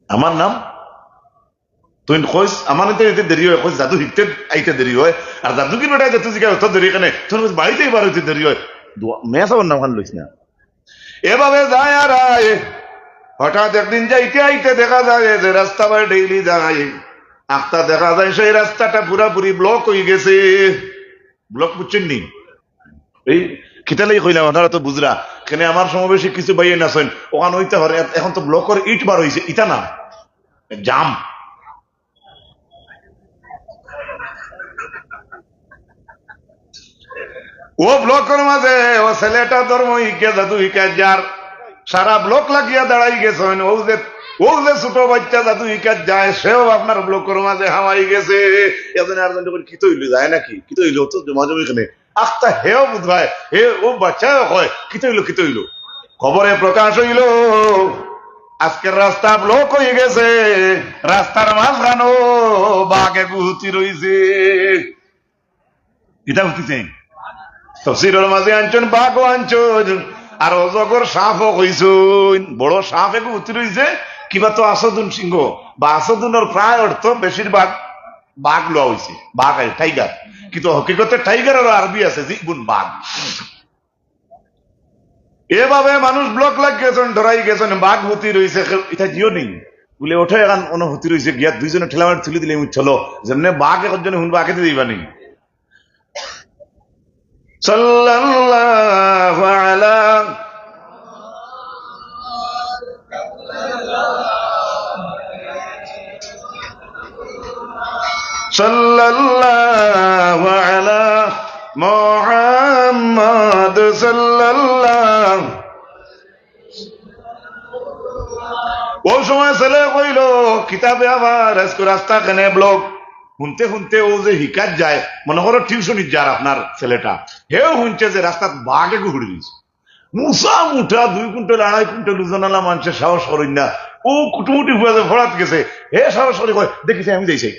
আমার নাম, তুই কইস, "আমার ইতে ইতে দেরি অয়", কইস, "জাদু হিকতে আইতে দেরি অয়।" আর জাদুগির বেটায় যে তুই জিকায়, "অত দেরি কেনে?" তুই কইস, "বাড়িতেই বার অইতে দেরি অয়।" দোয়া-, মেয়াসাবর নাম খান লইস না। এভাবে যায় আর আয়। হঠাৎ একদিন যাইতে আইতে দেখা যায় যে রাস্তা বায় ডেইলি যায়, আখতা দেখা যায় সেই রাস্তাটা পুরাপুরি ব্লক অইগেছে। ব্লক বুঝছইন নি? এই কিতার লাগি কইলাম, আপনারা তো বুঝরা। কেনে আমার সমাবেশে কিছু ভাইয়াইন আছইন, অখান অইতে পারে, এ-, এখন তো ব্লকর ইট বার অইছে, ইটা না, জাম। ও ব্লকর মাঝে ও ছেলেটা ধর্ম হিকিয়া জাদু হিকার যার, সারা ব্লক লাগিয়া দাঁড়াই গেছইন। ও যে, ও যে ছোট বাচ্চা জাদু হিকার যায়, সেও আপনার ব্লকর মাঝে হামাই গেছে। এজন্য আর জন যখন কিতা অইলো, যায় নাকি? কিতা অইলো? তো জমাজমি কেনে? আখতা হেও বুঝবায়, হে ও বাচ্চায় কয়, "কিতা অইলো, কিতা অইলো?" খবরে প্রকাশ অইলো, আজকের রাস্তা ব্লক অই গেছে, রাস্তার মাঝখানো বাঘ এগু হুতি রইছে। কিতা হুতিছে? তফসিরর মাঝে আনছইন, বাঘও আনছইন, আর অজগর সাপও কইছইন। বড় সাপ এগু হুতি রইছে, কিবা তো আসদুন সিংহ বা আসদুনর প্রায় অর্থ বেশিরভাগ বাঘ লওয়া অইছে, বাঘ আর টাইগার। কিন্তু হকিকতে টাইগার আর আরবি আছে, জিবুন বাঘ। এভাবে মানুষ ব্লক লাগ গেছইন, ডরাই গেছইন, বাঘ হুতি রইছে, কেউ ইটা জিও নেই। বলে, "ওঠো, এখন অনো হুতি রইছে, গিয়া দুইজনে ঠেলা মারি তুলি দিলে, চলো।" যেমনে বাঘ একজনে হুনবা, আগে দিবা নেই। সাল্লাল্লাহু আলা সাল্লাল্লাহু আলা মুহাম্মদ সাল্লাল্লাহু। ও সময় ছেলে কইলো, "কিতাবে আবার আজকে রাস্তা কেনে ব্লক?" হুনতে হুনতে ও যে হিকাত যায়, মনে করো টিউশনিত যার আপনার ছেলেটা, হেও হুনছে যে রাস্তাত বাঘ এগু হুড়ি দিছে। মুসা মুঠা দুই কুইন্টাল, আড়াই কুইন্টাল ওজনআলা মানষে সাহস করইন না। ও কুটুমুটি ফুয়া যে ফড়াত গেছে, হে সাহস করি কয়, "দেখি চাই, আমি যাই চাই।"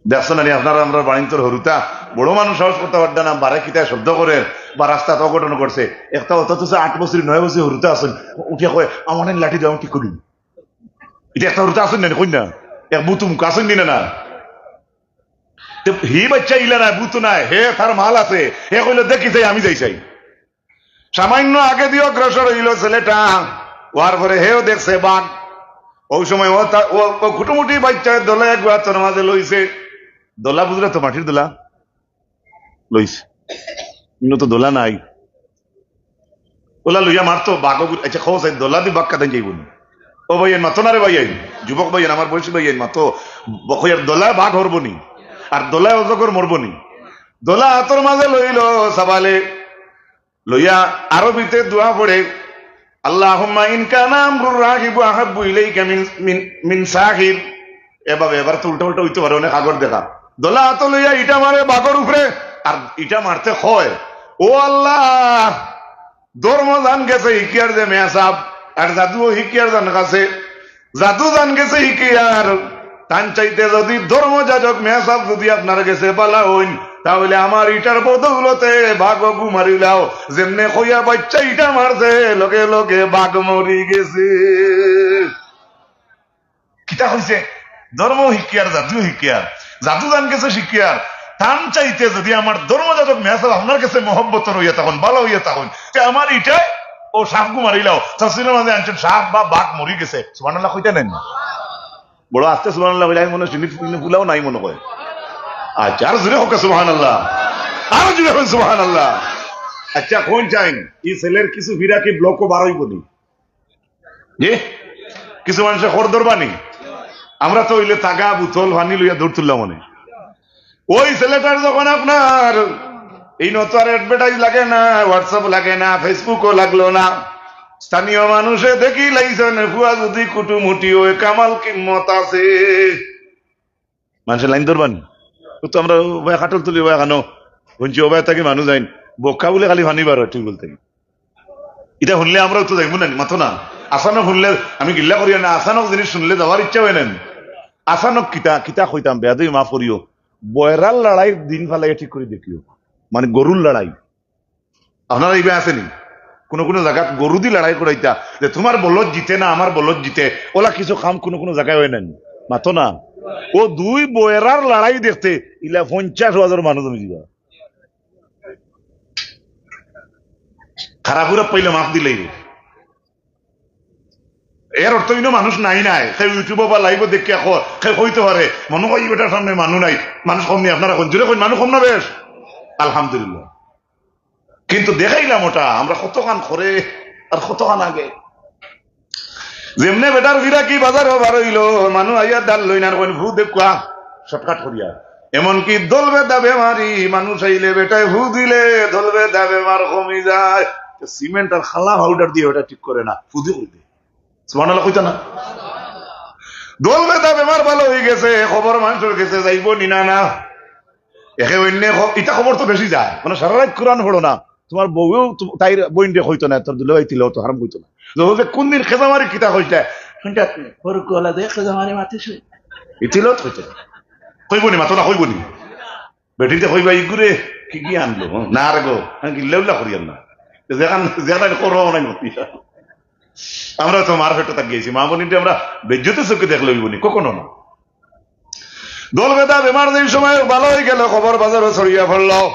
দেখছো না নি আপনারা, আমরার বাড়িন্তর হুরুতা, বড় মানুষ সাহস করতা পারতা না, বারে কিতায় শব্দ করের বা রাস্তাত অঘটন ঘটছে। একটা অত তো আট বছর, নয় বছর হুরুতা আছইন, উঠিয়া কয়, "আমার লাঠি দেও, আমি ঠিক করি।" ইটা একটা হুরুতা আছইন না নি, কইন না? এক বুতু মুখ আছইন নি না, না? তে হি বাচ্চা ইলা নায়, বুতু নায়, হে তার মাল আছে, হে কইলো, "দেখি চাই, আমি যাই চাই।" সামান্য আগেদি অগ্রসর অইলো ছেলেটা, অওয়ার পরে হেও দেখছে বাঘ। ও সময় ও তা-, ও, ও কুটুমুটি বাচ্চায় দলা এগু আতর মাঝে লইছে। দলা বুঝরা তো, মাটির দলা লইছে। ইনো তো দলা নাই। ওলা লইয়া মারতো, বাঘ অগু-, আচ্ছা, খোঁজ এই দলা দি বাঘ কাদাই যাইবো নি? ও ভাইয়াইন, মাতো না রে ভাইয়াইন, যুবক ভাইয়াইন, আমার বয়সী ভাইয়াইন, মাতো। ব-, কইয়ার দলায় বাঘ হরবো নি, আর দলায় অজগর মরবো নি। দলা আতর মাঝে লইলো সাবালে, লইয়া আরবিতে দোয়া পড়ে, "আল্লাহুম্মা ইন কানা আমরুর রাগিবু আহাব্বু ইলাইকা মিন, মিন, মিন সাহির।" এভাবে এবার তো উল্টা উল্টা অইতে পারে, অনেক আগর দেখা। দলা আতো লইয়া ইটা মারে বাঘর উপরে, আর ইটা মারতে কয়, "ও আল্লাহ, ধর্ম যান গেছে হিকিয়ার যে মেয়া সাব, আর জাদুও হিকিয়ার যান গেছে, জাদু যান গেছে হিকিয়ার, তান চাইতে যদি ধর্ম যাজক মেয়া সাব যদি আপনার গেছে বালা অইন, তাহলে আমার ইটার বদৌলতে বাঘ অগু মারিলাও।" যেমনে কইয়া বাচ্চা ইটা মারছে, লগে লগে বাঘ মরি গেছে। কিতা কইছে? ধর্ম হিকিয়ার, জাদু হিকিয়ার, জাদু যান গেছে হিকিয়ার, তান চাইতে যদি আমার ধর্ম যাজক মেয়া সাব আপনার গেছে মহব্বতর অইয়া থাকইন, বালা অইয়া থাকইন, তে আমার ইটায় ও সাপ গু মারিলাও। তফসিরর মাঝে আনছইন, সাপ বা বাঘ মরি গেছে। সুবহানাল্লাহ কইতা নায় নি? বড় আস্তে সুবহানাল্লাহ কইলে, আমি মনে হয় ফুলাও নাই মনে হয়। আচ্ছা, আর জোরে কউক্কা সুবহানাল্লাহ, আর জোরে কউক্কা সুবহানাল্লাহ। আচ্ছা, কইন চাইন, ই ছেলের কিছু ফিরা কি ব্লকও বার অইবো নি? জি? কিছু মানষে খর ধরবা নি? আমরা তো অইলে তাগা, বুতল, পানি লইয়া দৌড় তুললাম অনে। ওই ছেলেটার যখন আপনার এই নত আর advertise লাগে না, WhatsApp লাগে না, Facebook-ও লাগলো না, স্থানীয় মানুষে দেখি লাইছইন, ফুয়া যদি কুটুমুটি অয়, কামাল কিম্মত আছে। মানষে লাইন ধরবা নি? ও তো আমরা ওবায় কাঠলতলি ওবায় খানো, হুনছি ওবায় থাকি মানুষ যাইন, বক্কা বুলে খালি পানি বার অয় টিউবওয়েল থাকি। ইটা হুনলে আমরাও তো যাইমু না নি, মাতো না। আচানক হুনলে, আমি গিল্লা করিয়ার না, আচানক জিনিস হুনলে যাওয়ার ইচ্ছা অয় না নি। আচানক কিতা, কিতা কইতাম, বেয়াদবি মাফ করিও। বয়রার লড়াইর দিন ফালাইয়া ঠিক করি দেখিও। মানে গরুর লড়াই। আপনারা ইবা আছে নি? কুনু কুনু জাগাত গরু দি লড়াই করাইতা, যে তুমার বলদ জিতে না আমার বলদ জিতে, ওলা কিছু কাম কুনু কুনু জাগায় অয় না নি। মাতো না। ও দুই বয়রার লড়াই দেখতে ইলা পঞ্চাশ হাজার মানুষ জমি দিবা। খারাপ উরা পাইলে মাফ দিলেই। এর অর্থ ইনো মানুষ নাই নাই। কেউ YouTube-ও বা live-ও দেখিয়া ক-, কেউ কইতে পারে, "মনো অয় ই বেটার সামনে মানুষ নাই।" মানুষ কম নি, আপনারা কইন, জোরে কইন, মানুষ কম না বেশ? আলহামদুলিল্লাহ। কিন্তু দেখাইলাম ওটা, আমরা কতখান করে আর কতখান আগে। যেমনে বেটার ফিরাকি বাজারো বার অইলো, মানুষ আইয়া ডাল লইন আর কইন, "ফু দেউক্কা।" শর্টকাট করিয়া। এমনকি দল বেদা বেমারি মানুষ আইলে বেটায় ফু দিলে দল বেদা বেমার কমি যায়। সিমেন্ট আর খালা পাউডার দিয়া ওটা ঠিক করে না, ফু দি করি দে। সুবহানাল্লাহ কইতা না? দল বেদা বেমার ভালা অইগেছে, খবর মানষর গেছে যাইবো নি না? না, একে অইন্যে খ-, ইতা খবর তো বেশি যায়। মানে সারা রাইত কুরআন পড়ো না, তুমার বউয়েও তু-, তাইর বইনরে কইতো না, তোর দুলাভাই তিলাওয়াত হারাম কইতো না। যে, "ও যে কুন দিন খেজামারি কিতা কইছলা?" হুনতা, "ওর গলা দে খেজামারি মাতিছে।" ই তিলাওয়াত কইতো না। কইবো নি, মাতো না, কইবো নি? বেটিতে কইবা, "ইগুরে কি কি আনলো?" না রে গো, আমি গিল্লা উল্লা করিয়ার না। যেখান, যেখান করো নাই মতি। আমরা তো মার পেটো তাক গেছি, মা বইনরে আমরা বেইজ্জতি চউখে দেখলে অইবো নি, কখনো না। দল বেদা বেমার যেই সময় ভালা অইগেলো, খবর বাজারো ছড়িয়া পড়লো।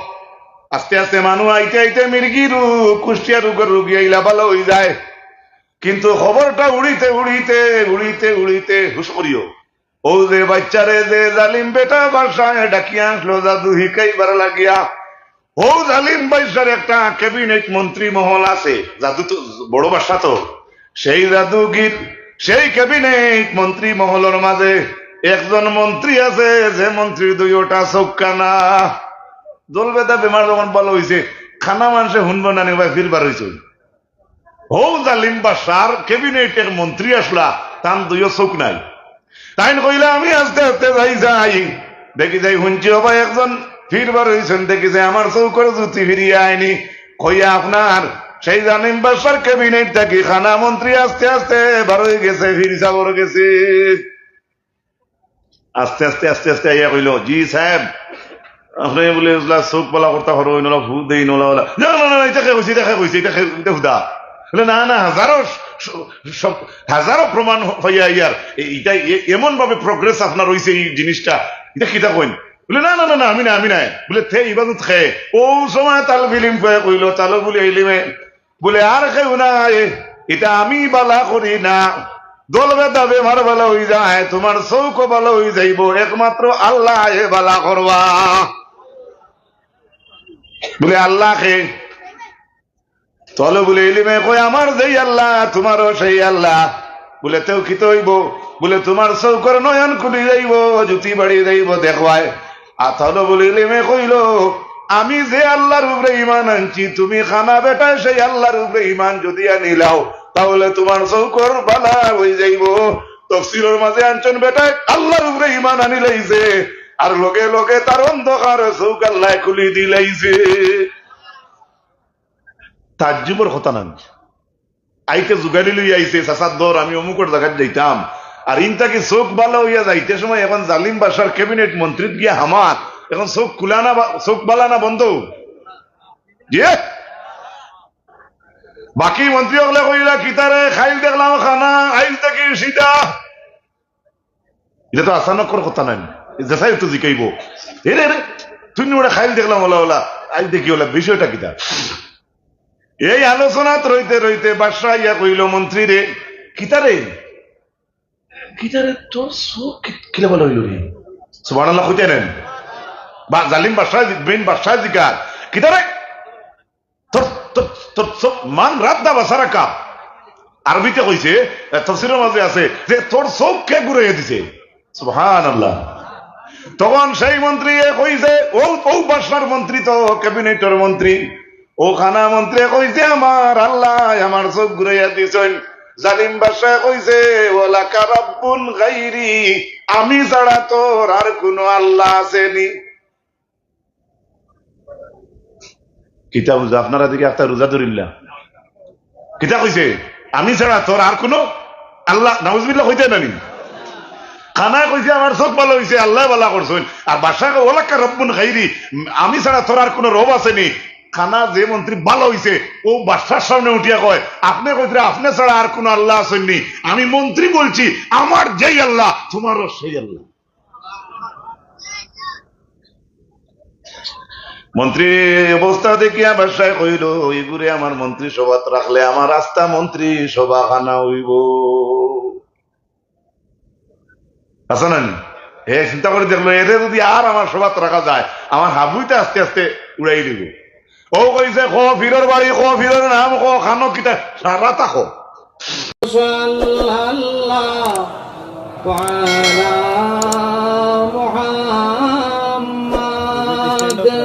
আস্তে আস্তে মানুষ আইতে আইতে মির্গি রোগ, কুষ্টিয়া রোগর রুগী আইলা ভালা অই যায়। কিন্তু খবরটা উড়িতে উড়িতে, উড়িতে উড়িতে, হুশ করিও, অউ যে বাইচ্চারে যে জালিম বেটা বাদশায় ডাকিয়া আনলো জাদু হিকাইবার লাগিয়া, অউ জালিম বাইচ্চার একটা ক্যাবিনেট মন্ত্রী মহল আছে, জাদু তো বড় বাদশা তো, সেই জাদুগির, সেই ক্যাবিনেট মন্ত্রী মহলর মাঝে একজন মন্ত্রী আছে, যে মন্ত্রীর দুইওটা চউখ কানা। দল বেদা বেমার যখন ভালা অইছে, কানা মানষে হুনবো না নি বা ফিরবার অইছে। অউ জালিম বাদশার ক্যাবিনেটর মন্ত্রী আছলা, তান দুইও চউখ নাই। তাইন কইলা, "আমি আস্তে আস্তে যাই যাই।" দেখি যাই হুনছি, "ও ভাই, একজন ফিরবার অইছইন, দেখি যাই আমার চউখর জুতি ফিরিয়া আইনি।" কইয়া আপনার সেই জালিম বাদশার ক্যাবিনেট থাকি কানা মন্ত্রী আস্তে আস্তে বার অই গেছে, ফির সাবর গেছে। আস্তে আস্তে আস্তে আস্তে আইয়া কইলো, "জি সাব, আপনে বুলে ইলা চউখ ভালা করতা পারইন, ইলা ফু দেইন, ইলা, ইলা।" "না, না, না, না, ইটা কে কইছে, ইটা কে কইছে, ইটা কে, ইটা হুদা।" বুলে, "না, না, হাজারো স-, স-, হাজারো প্রমাণ পাইয়া আইয়ার, এ-, ইটা এ-, এমন ভাবে progress আপনার অইছে ই জিনিসটা, ইটা কিতা কইন?" বুলে, "না, না, না, না, আমি না, আমি না।" বুলে, "তে ইবাদত খে।" অউ সময় তাল ফিলিম কয়ে কইলো, "তালো বুলে ইলিমে।" বুলে, "আর কেউ নাই, ইটা আমি ভালা করি না। দল বেদা বেমার ভালা অই যায়, তুমার চউখও ভালা অই যাইবো, একমাত্র আল্লায় ভালা করবা।" বুলে, "আল্লাহ খে?" তালো বুলে ইলিমে কয়, "আমার যেই আল্লাহ, তুমারও সেই আল্লাহ।" বুলে, "তেউ কিতা অইবো?" বুলে, "তুমার চউখর নয়ন খুলি যাইবো, জুতি বাড়ি যাইবো, দেখবায়।" আর তালো বুলে ইলিমে কইলো, "আমি যে আল্লাহর উপরে ইমান আনছি, তুমি কানা বেটায় সেই আল্লাহর উপরে ইমান যুদি আনিলাও, তাইলে তুমার চউখর ভালা অই যাইবো।" তফসিরর মাঝে আনছইন, বেটায় আল্লাহর উপরে ইমান আনিলাইছে, আর লগে লগে তার অন্ধকার চউখ আল্লায় খুলি দিলাইছে। তাজ্জুবর কথা নানি? আইতে জুগাড়ি লইয়া আইছে, "চাচা দর, আমি অমুকর জাগাত যাইতাম।" আর ইন থাকি চউখ ভালা অইয়া যাইতে সময় এখন জালিম বাদশার ক্যাবিনেট মন্ত্রীত গিয়া হামার, এখন চউখ খুলা না বা-, চউখ ভালা না বন্ধ? জি? বাকি মন্ত্রী অকলে কইলা, "কিতারে, কাইল দেখলাম কানা, আইজ দেখি সিধা।" ইটা তো আচানকর কথা নায়, যেছাই তো জিকাইবো, "এরে, এরে, তুই নি ওটা কাইল দেখলাম ওলা ওলা, আইজ দেখি ওলা, বিষয়টা কিতা?" এই আলোচনাত রইতে রইতে বাদশা আইয়া কইলো, "মন্ত্রীরে, কিতারে, কিতারে তোর চউখ কি-, কিলা ভালা অইলো রে?" সুবহানাল্লাহ কইতা নানি? বা জালিম বাদশা জি-, বেইন বাদশা জিকার, "কিতারে, তোর, তোর, তোর চউখ, মান রাদ্দা বাসারাকা।" আরবিতে কইছে, আহ, তফসিরর মাঝে আছে যে, "তোর চউখ কে ঘুরাইয়া দিছে?" সুবহানাল্লাহ। তখন সেই মন্ত্রীয়ে কইছে, অউ, অউ বাদশার মন্ত্রী তো, ক্যাবিনেটর মন্ত্রী, অউ কানা মন্ত্রীয়ে কইছে, "আমার আল্লায় আমার চউখ ঘুরাইয়া দিছইন।" জালিম বাদশায় কইছে, "ওয়ালাকা রাব্বুন গাইরি, আমি ছাড়া তোর আর কুনু আল্লাহ আছে নি?" কিতা বুঝা? আপনারা দেখি একটা রোজা ধরিল্লা। কিতা কইছে? "আমি ছাড়া তোর আর কুনু আল্লাহ।" নাউজুবিল্লাহ কইতা নানি? কানায় কইছে, "আমার চউখ ভালা অইছে, আল্লায় ভালা করছইন।" আর বাদশায় কয়, "ওয়ালাকা রাব্বুন গাইরি, আমি ছাড়া তোর আর কুনু রব আছে নি?" কানা যে মন্ত্রী ভালা অইছে, অউ বাদশার সামনে উঠিয়া কয়, "আপনে কইতরা আপনে ছাড়া আর কুনু আল্লাহ আছইন নি? আমি মন্ত্রী বলছি, আমার যেই আল্লাহ, তুমারও সেই আল্লাহ।" মন্ত্রীর অবস্থা দেখিয়া বাদশায় কইলো, "ইগুরে আমার মন্ত্রী সভাত রাখলে আমার আস্তা মন্ত্রী সভা কানা অইবো।" আছে না নি? হে চিন্তা করি দেখলো, "এরে যুদি আর আমার সভাত রাখা যায়, আমার হাবুইতে আস্তে আস্তে উড়াই দিবো।" ও কইছে, "ক পীরর বাড়ি, ক পীরর নাম, ক খানো কিতা, সারাটা ক।" صلى الله على محمد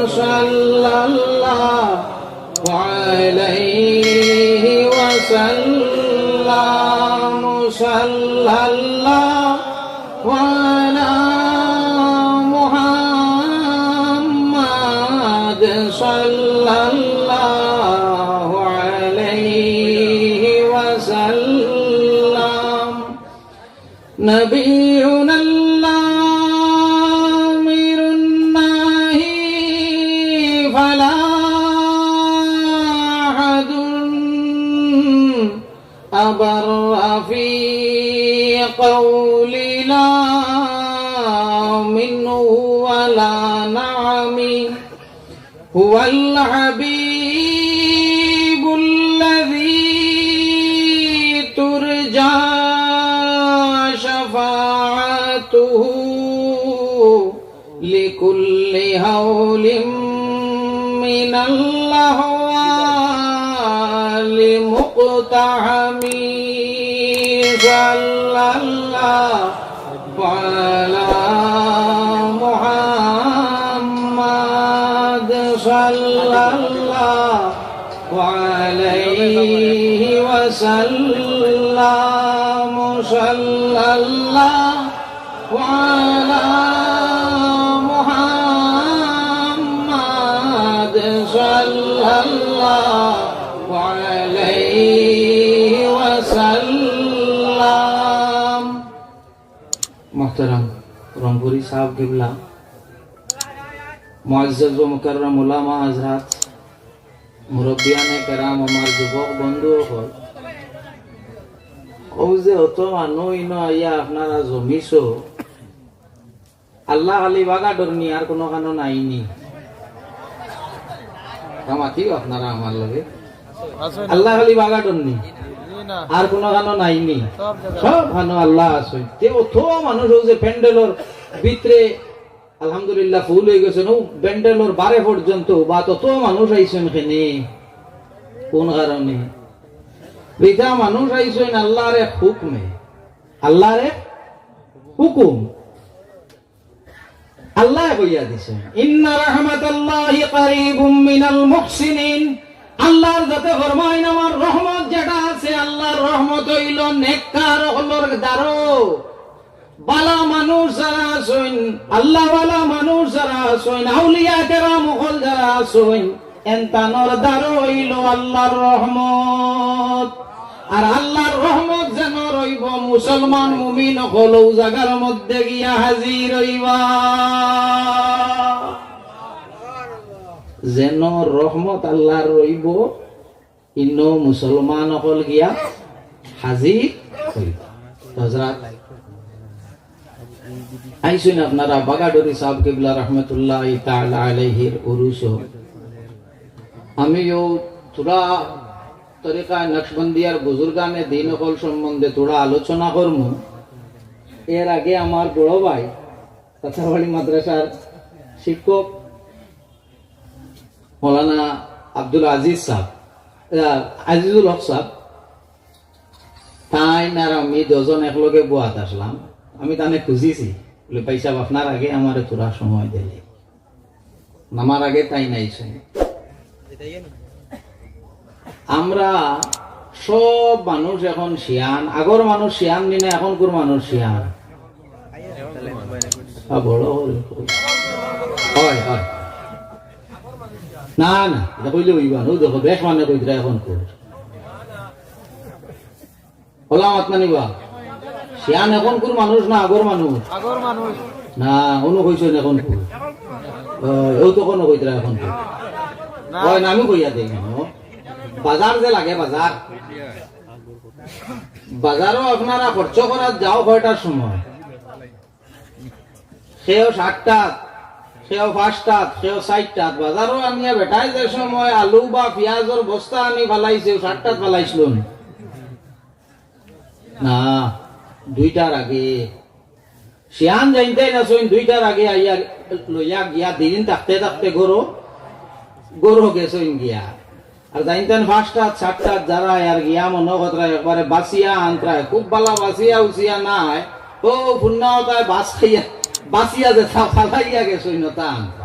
صلى الله عليه وسلم، صلى الله وعلى محمد صلى الله عليه وسلم. نبينا الآمر الناهي فلا أحد أبر في قول لا منه ولا نعم. هو الحبيب الذي ترجى شفاعته لكل هول من الأهوال مقتحم. صلى الله وعلى محمد صلى الله عليه وسلم، صلى الله وعلى محمد صلى الله عليه وسلم. মোহতারাম রংপুরি সাহেব কিবলা, মুআজ্জাজ ও মুকাররম উলামা হযরত, মুরব্বিয়ানে কেরাম, আমার যুবক বন্ধু অকল, অউ যে অত মানুষ ইনো আইয়া আপনারা জমিছো, আল্লাহ খালি বাগা ডরনি, আর কুনু খানো নাইনি। কামাতিও আপনারা আমার লগে। আল্লাহ খালি বাগা ডরনি, আর কুনু খানো নাইনি। সব খানো আল্লাহ আছে। তে অত মানুষ অউ যে প্যান্ডেলর ভিতরে আলহামদুলিল্লাহ ফুল অইগেছে, অউ প্যান্ডেলর বারে পর্যন্ত বা অত মানুষ আইছইন কেনে, কুন কারণে? ইতা মানুষ আইছইন আল্লাহর এক হুকুমে, আল্লাহর এক হুকুম। আল্লায় কইয়া দিছইন, "ইন্না রাহমাতাল্লাহি কারীবুম মিনাল মুহসিনিন।" আল্লাহর যাতে ফরমাইন, আমার রহমত যেটা আছে, আল্লাহর রহমত অইলো নেককার অকলর দ্বারো। বালা মানুষ যারা আছইন, আল্লাহওয়ালা মানুষ যারা আছইন, আউলিয়া কেরাম অকল যারা আছইন, এনতানর দ্বারো অইলো আল্লাহর রহমত। আর আল্লাহর রহমত যেন রইবো, মুসলমান মুমিন অকল অউ জাগার মধ্যে গিয়া হাজির অইবা। যেন রহমত আল্লাহর রইবো, ইনো মুসলমান অকল গিয়া হাজির অইবা। হযরত আইছইন আপনারা বাগাডুরি সাহেব কিবলা রহমতুল্লাহি তাআলা আলাইহির উরুসো। আমিও থুড়া তরিকা নকশবন্দিয়ার বুজুর্গানে দিন অকল সম্বন্ধে থুড়া আলোচনা করমু। এর আগে আমার বড় ভাই কাছাবাড়ি মাদ্রাসার শিক্ষক মৌলানা আব্দুল আজিজ সাহেব, আহ, আজিজুল হক সাহেব, তাইন আর আমি দুইজন একলগে বওয়াত আছলাম। আমি তানে খুঁজিছি, বলি, "ভাই সাহেব, আপনার আগে আমারে থুড়া সময় দিলে।" আমার আগে তাইন আইছইন। আমরা সব মানুষ এখন শিয়ান, আগর মানুষ শিয়ান নি না, এখনকুর মানুষ শিয়ান? আ, বড় হল। হয়, হয়। না, না, ইটা কইলে অইবা না। অউ দেখো, বেশ মানে কইতরা এখনকুর। অলা মাত নানি বা? শিয়ান এখনকুর মানুষ না আগর মানুষ? আগর মানুষ। না, অনো কইছইন এখনকুর। অ, অউ তো কুনু কইতরা এখনকুর। না। অয় না, আমি কইয়া দেই না। বাজার যে লাগে, বাজার। বাজারো আপনারা খরচ করাত যাও কয়টার সময়? কেউ সাতটাত, কেউ পাঁচটাত, কেউ চাইরটাত। বাজারো আনিয়া বেটায় যে সময় আলু বা পিয়াজর বস্তা আনি ফালাইছে, অউ সাতটাত ফালাইছলো নি? না, দুইটার আগে। শিয়ান যাইনতাইন আছইন, দুইটার আগে আইয়া লইয়া গিয়া দিন থাকতে থাকতে ঘরো গরো গেছইন গিয়া। আর জানতেন পাঁচটা, সাতটা যারা আর গিয়া মনো কথারা একবারে বাঁচিয়া আনতরায়, খুব বালা বাঁচিয়া উচিয়া নাই, ও পুণ্যাওতায় বাঁচ খাইয়া, বাঁচিয়া যে তা ফালাইয়া গেছইন তা আনতরা।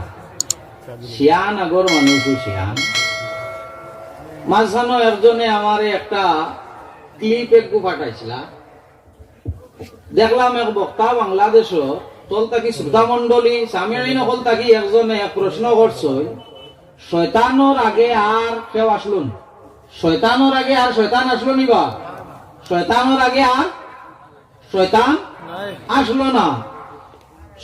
শিয়ান আগর মানুষ শিয়ান। মাঝখানো একজনে আমারে একটা ক্লিপ একগু পাঠাইছিলা। দেখলাম এক বক্তা বাংলাদেশর, তল থাকি শ্রোতা মণ্ডলী, সামিইন অকল থাকি একজনে এক প্রশ্ন করছইন, শয়তানর আগে আর কেউ আসলো না? শয়তানর আগে আর শয়তান আসলো নি বা? শয়তানর আগে আর শয়তান আসলো না।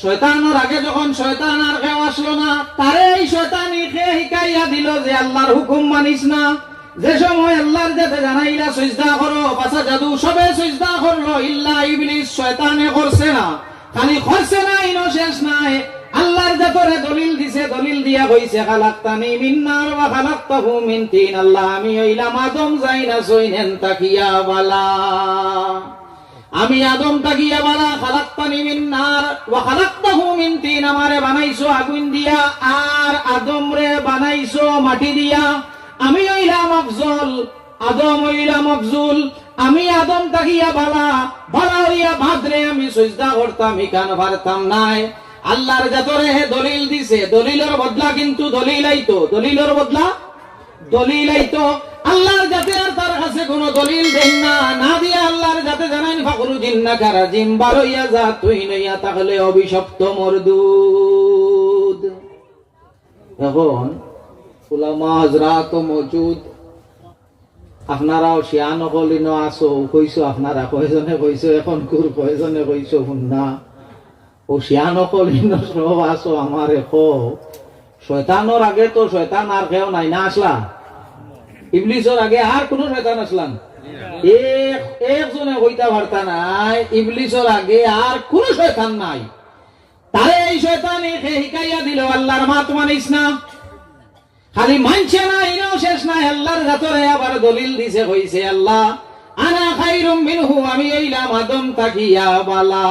শয়তানর আগে যখন শয়তান আর কেউ আসলো না, তারে এই শয়তানি কে হিকাইয়া দিল যে আল্লাহর হুকুম মানিস না? যে সময় আল্লাহর জাতে জানাইলা সইজদা করো, ফাসাজাদু, সবে সইজদা করলো, ইল্লা ইবলিস, শয়তানে করছে না। খালি করছে না, ইনো শেষ নাই, আল্লাহর জাতরে দলিল দিছে, দলিল দিয়া কইছে, "খালাকতানি মিন নার ওয়া খালাকতাহু মিন তিন", আল্লাহ, আমি অইলাম আদম যাইন আছইন এন থাকিয়া বালা। আমি আদম থাকিয়া বালা, খালাকতানি মিন নার ওয়া খালাকতাহু মিন তিন, আমারে বানাইছো আগুন দিয়া, আর আদমরে বানাইছো মাটি দিয়া। আমি অইলাম আফজল, আদম অইলাম আফজল। আমি আদম থাকিয়া বালা, বালা অইয়া বাদরে আমি সইজদা করতাম, ইখান পারতাম নায়। আল্লাহর জাতরে হে দলিল দিছে, দলিলর বদলা কিন্তু দলিল আইতো, দলিলর বদলা দলিল আইতো। আল্লাহর জাতে আর তার কাছে কোনো দলিল দেইন না, না দিয়া আল্লাহর জাতে জানাইন, "ফাখরুজ ইন্নাকা রাজিম, বারইয়া যা, তুই নইয়া থাকলে অভিশপ্ত মরদুদ।" এখন উলামা হজরাত মওজুদ, আপনারাও শিয়ান অকল ইনো আছো, কইছো আপনারা, কয়জনে কইছো, এখন কুর কয়জনে কইছো, হুন না। ও শিয়ান অকল ইনো সব আছো, আমারে কও, শয়তানর আগে তো শয়তান আর কেউ নাই না, আসলা? ইবলিসর আগে আর কোনো শয়তান আসলা না? এক, একজনে কইতা পারতা নায়, ইবলিসর আগে আর কোনো শয়তান নাই। তারে এই শয়তানি কে হিকাইয়া দিল, আল্লাহর মাত মানিস না। খালি মানছে না, ইনাও শেষ নাই, আল্লাহর জাতরে আবার দলিল দিছে, কইছে, "আল্লাহ, আনা খাইরুম মিনহু, আমি অইলাম আদম থাকিয়া বালা।"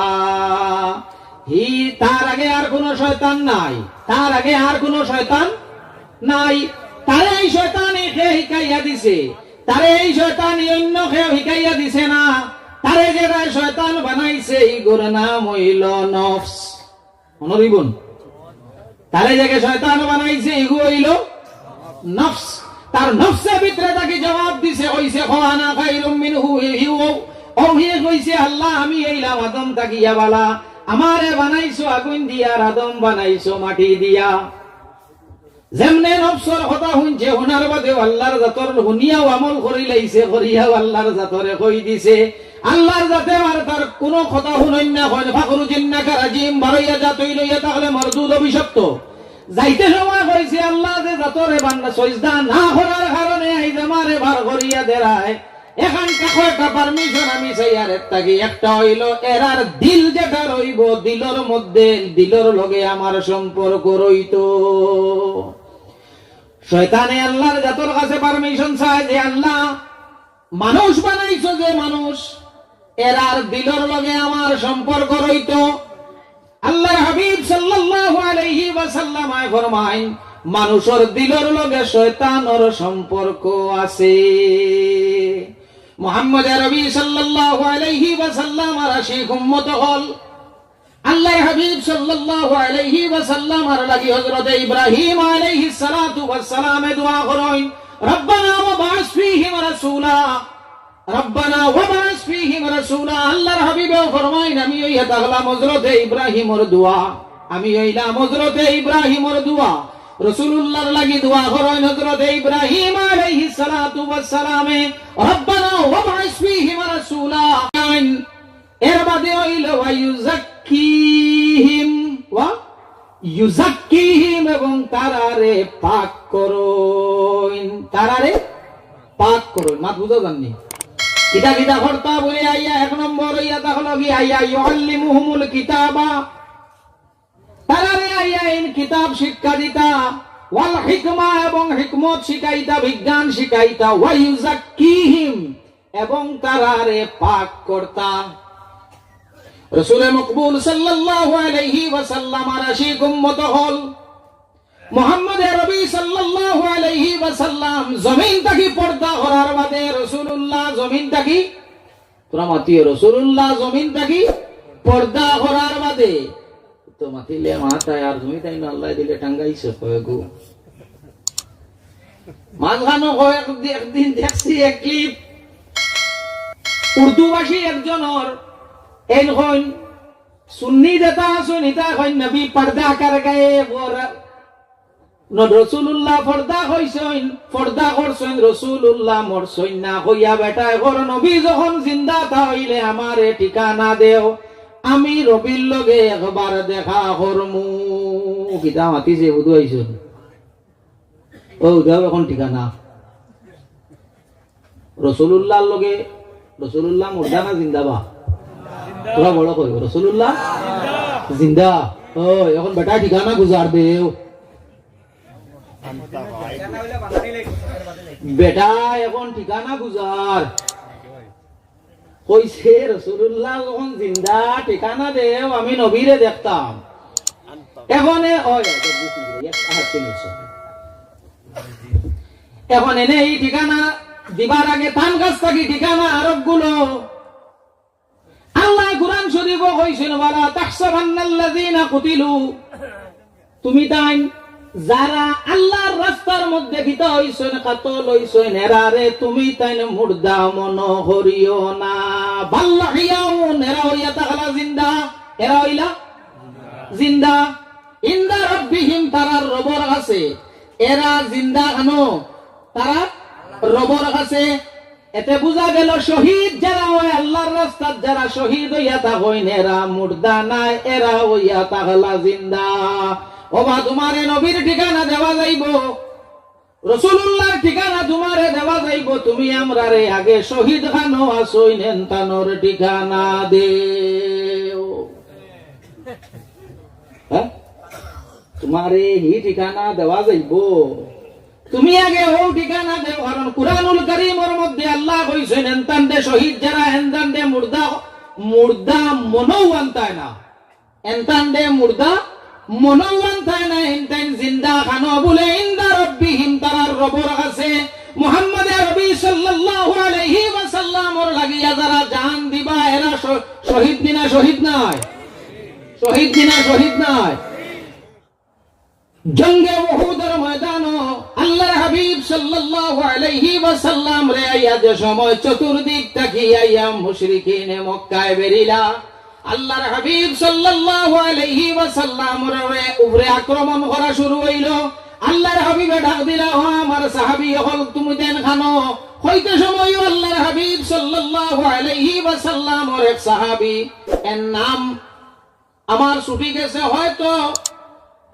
হি, তার আগে আর কোনো শয়তান নাই, তার আগে আর কোনো শয়তান নাই। তারে এই শয়তানি কে হিকাইয়া দিছে? তারে এই শয়তানি অন্য কেউ হিকাইয়া দিছে না। তারে যেরা শয়তান বানাইছে, ইগুর নাম অইল নফস। মনো রইবো নি? তারে যেগু শয়তান বানাইছে, ইগু অইল নফস। তার নফসে ভিতরে থাকি জবাব দিছে, কইছে, "কও আনা খাইরুম মিনহু", হি, হি, ও, ও হি কইছে, "আল্লাহ, আমি অইলাম আদম থাকিয়া বালা, আমারে বানাইছো আগুন দিয়া, আর আদম বানাইছো মাটি দিয়া।" যেমনে নফসর কথা হুনছে, হুনার বাদেও আল্লাহর জাতর হুনিয়াও আমল করি লাইছে, করিয়াও আল্লাহর জাতরে কই দিছে। আল্লাহর জাতে আর তার কোনো কথা হুনইন না, কইন, "ফাখরুজ ইন্নাকা রাজিম, বারইয়া যা, তুই নইয়া থাকলে মরদুদ, অভিশপ্ত।" যাইতে সময় কইছে, "আল্লাহ, যে জাতরে বান্দা সইজদা না করার কারণে আইজ আমারে বার করিয়া দেরায়, এখান থাকো, একটা পারমিশন আমি চাইয়ার, এর থাকি একটা অইল, এরার দিল যেটা রইবো, দিলর মধ্যে, দিলর লগে আমার সম্পর্ক রইতো।" শয়তানে আল্লাহর জাতর কাছে পারমিশন চায় যে, "আল্লাহ, মানুষ বানাইছো যে মানুষ, এরার দিলর লগে আমার সম্পর্ক রইতো।" আল্লাহর হাবিব সাল্লাল্লাহু আলাইহি ওয়াসাল্লাম আয় ফরমাইন, "মানুষর দিলর লগে শয়তানর সম্পর্ক আছে।" মুহাম্মদ আরবি সাল্লাল্লাহু আলাইহি ওয়াসাল্লাম আর আশিক উম্মত অকল, আল্লাহর হাবিব সাল্লাল্লাহু আলাইহি ওয়াসাল্লাম আর লাগি হযরতে ইব্রাহিম আলাইহিস সালাতু ওয়াস সালামে দোয়া করইন, "রব্বানা ওয়াবআস ফীহিম রাসূলা, রব্বানা ওয়াবআস ফীহিম রাসূলা।" আল্লাহর হাবিবে ফরমাইন, "আমি অইয়া থাকলাম হযরতে ইব্রাহিমর দোয়া, আমি অইলাম হযরতে ইব্রাহিমর দোয়া।" রাসূলুল্লাহর লাগি দোয়া করইন হযরতে ইব্রাহিম আলাইহিস সালাতু ওয়াস সালামে, "রব্বানা ওয়াবআস ফীহিম রাসূলা।" এর বাদে অইল ওয়া ইউজাক্কিহিম, ওয়া ইউজাক্কিহিম, এবং তারারে পাক করইন, তারারে পাক করইন। মাত বুঝা যার নি? কিতা কিতা করতা বলে আইয়া এক নম্বর অইয়া থাকলো কি আইয়া ইউআল্লিমুহুমুল কিতাবা, তারারে আইয়া ইন কিতাব শিক্ষা দিতা, ওয়াল হিকমা, এবং হিকমত শিখাইতা, বিজ্ঞান শিখাইতা, ওয়া ইউজাক্কিহিম, এবং তারারে পাক করতা। রসুলে মকবুল সাল্লাল্লাহু আলাইহি ওয়াসাল্লাম আর আশিক উম্মত অকল, মুহাম্মদ আরবি সাল্লাল্লাহু আলাইহি ওয়াসাল্লাম জমিন থাকি পর্দা করার বাদে রাসূলুল্লাহ জমিন থাকি, তোরা মাতিও, রাসূলুল্লাহ জমিন থাকি পর্দা করার বাদে তো মাতিলে মাতায় আর তুমি তাইন আল্লায় দিলে টাঙ্গাইছো কয়গু। মাঝখানো কয়েক দি-, একদিন দেখছি এক clip, উর্দুভাষী একজনর, এইন কইন, সুন্নি যেতা আছইন, ইতা কইন, নবী পর্দা কর গয়ে, ও র-, ন-, রাসূলুল্লাহ পর্দা কইছইন, পর্দা করছইন, রাসূলুল্লাহ মরছইন না, কইয়া বেটায় কর, নবী যখন জিন্দা তা অইলে আমারে ঠিকানা দেও, আমি নবীর লগে একবার দেখা করমু। কিতা মাতিছে, বুধু আইছইন। ও, দেও এখন ঠিকানা। রাসূলুল্লাহর লগে, রাসূলুল্লাহ মুর্দা না জিন্দা বা? তোরা বড় কইও, রাসূলুল্লাহ জিন্দা। ও, এখন বেটা ঠিকানা গুজার দেও। বেটা এখন ঠিকানা গুজার। কইছে, "রাসূলুল্লাহ যখন জিন্দা, ঠিকানা দেও, আমি নবীরে দেখতাম।" এখন এ-, ওই, ওই, ওই, এক হাত তুলে নিচ্ছে। এখন এনে এই ঠিকানা দিবার আগে তান কাছ থাকি ঠিকানা আরোপগুলো আল্লায় কুরআন শরীফো কইছইন, "ওয়ালা তাহসাবান্নাল্লাযীনা কুতিলু।" তুমি তাইন যারা আল্লাহর রাস্তার মধ্যে কিতা অইছইন, কাতল অইছইন, এরারে তুমি তাইন মুর্দা মনো করিও না। বাল আহইয়াউন, এরা অইয়া থাকলা জিন্দা, এরা অইলা জিন্দা। ইনদা রাব্বিহিম, তারার রবর কাছে। এরা জিন্দা কেন? তারার রবর কাছে। এতে বুঝা গেল, শহীদ যারা অয়, আল্লাহর রাস্তাত যারা শহীদ অইয়া থাকইন, এরা মুর্দা নায়, এরা অইয়া থাকলা জিন্দা। ওবা, তুমারে নবীর ঠিকানা দেওয়া যাইবো, রাসূলুল্লাহর ঠিকানা তুমারে দেওয়া যাইবো, তুমি আমরারে আগে শহীদ খানো আছইন, এনতানর ঠিকানা দেও। হ্যাঁ? তুমারে হি ঠিকানা দেওয়া যাইবো। তুমি আগে অউ ঠিকানা দেও, কারণ কুরআনুল কারীমর মধ্যে আল্লায় কইছইন, এনতানরে শহীদ যারা, এনতানরে মুর্দা, মুর্দা মনো আনতায় না। এনতানরে মুর্দা মনো আনতায় না, এনতাইন জিন্দা খানো বুলে, ইনদা রাব্বিহিম, তারার রবর কাছে। মুহাম্মদ আরবি সাল্লাল্লাহু আলাইহি ওয়াসাল্লামর লাগিয়া যারা জান দিবা, এরা শ-, শহীদ নি না শহীদ নায়? শহীদ নি না শহীদ নায়? জঙ্গে উহুদর ময়দানো আল্লাহর হাবিব সাল্লাল্লাহু আলাইহি ওয়াসাল্লামরে আইয়া যে সময় চতুর্দিক থাকি আইয়া মুশরিকিনে মক্কায় বেরিলা, আল্লাহর হাবিব সাল্লাল্লাহু আলাইহি ওয়াসাল্লামর উপরে আক্রমণ করা শুরু অইলো। আল্লাহর হাবিবে ডাক দিলা, "ও আমার সাহাবী অকল, তুমি তাইন খানো?" কইতে সময়ও আল্লাহর হাবিব সাল্লাল্লাহু আলাইহি ওয়াসাল্লামর এক সাহাবী, এর নাম আমার ছুটি গেছে, হয়তো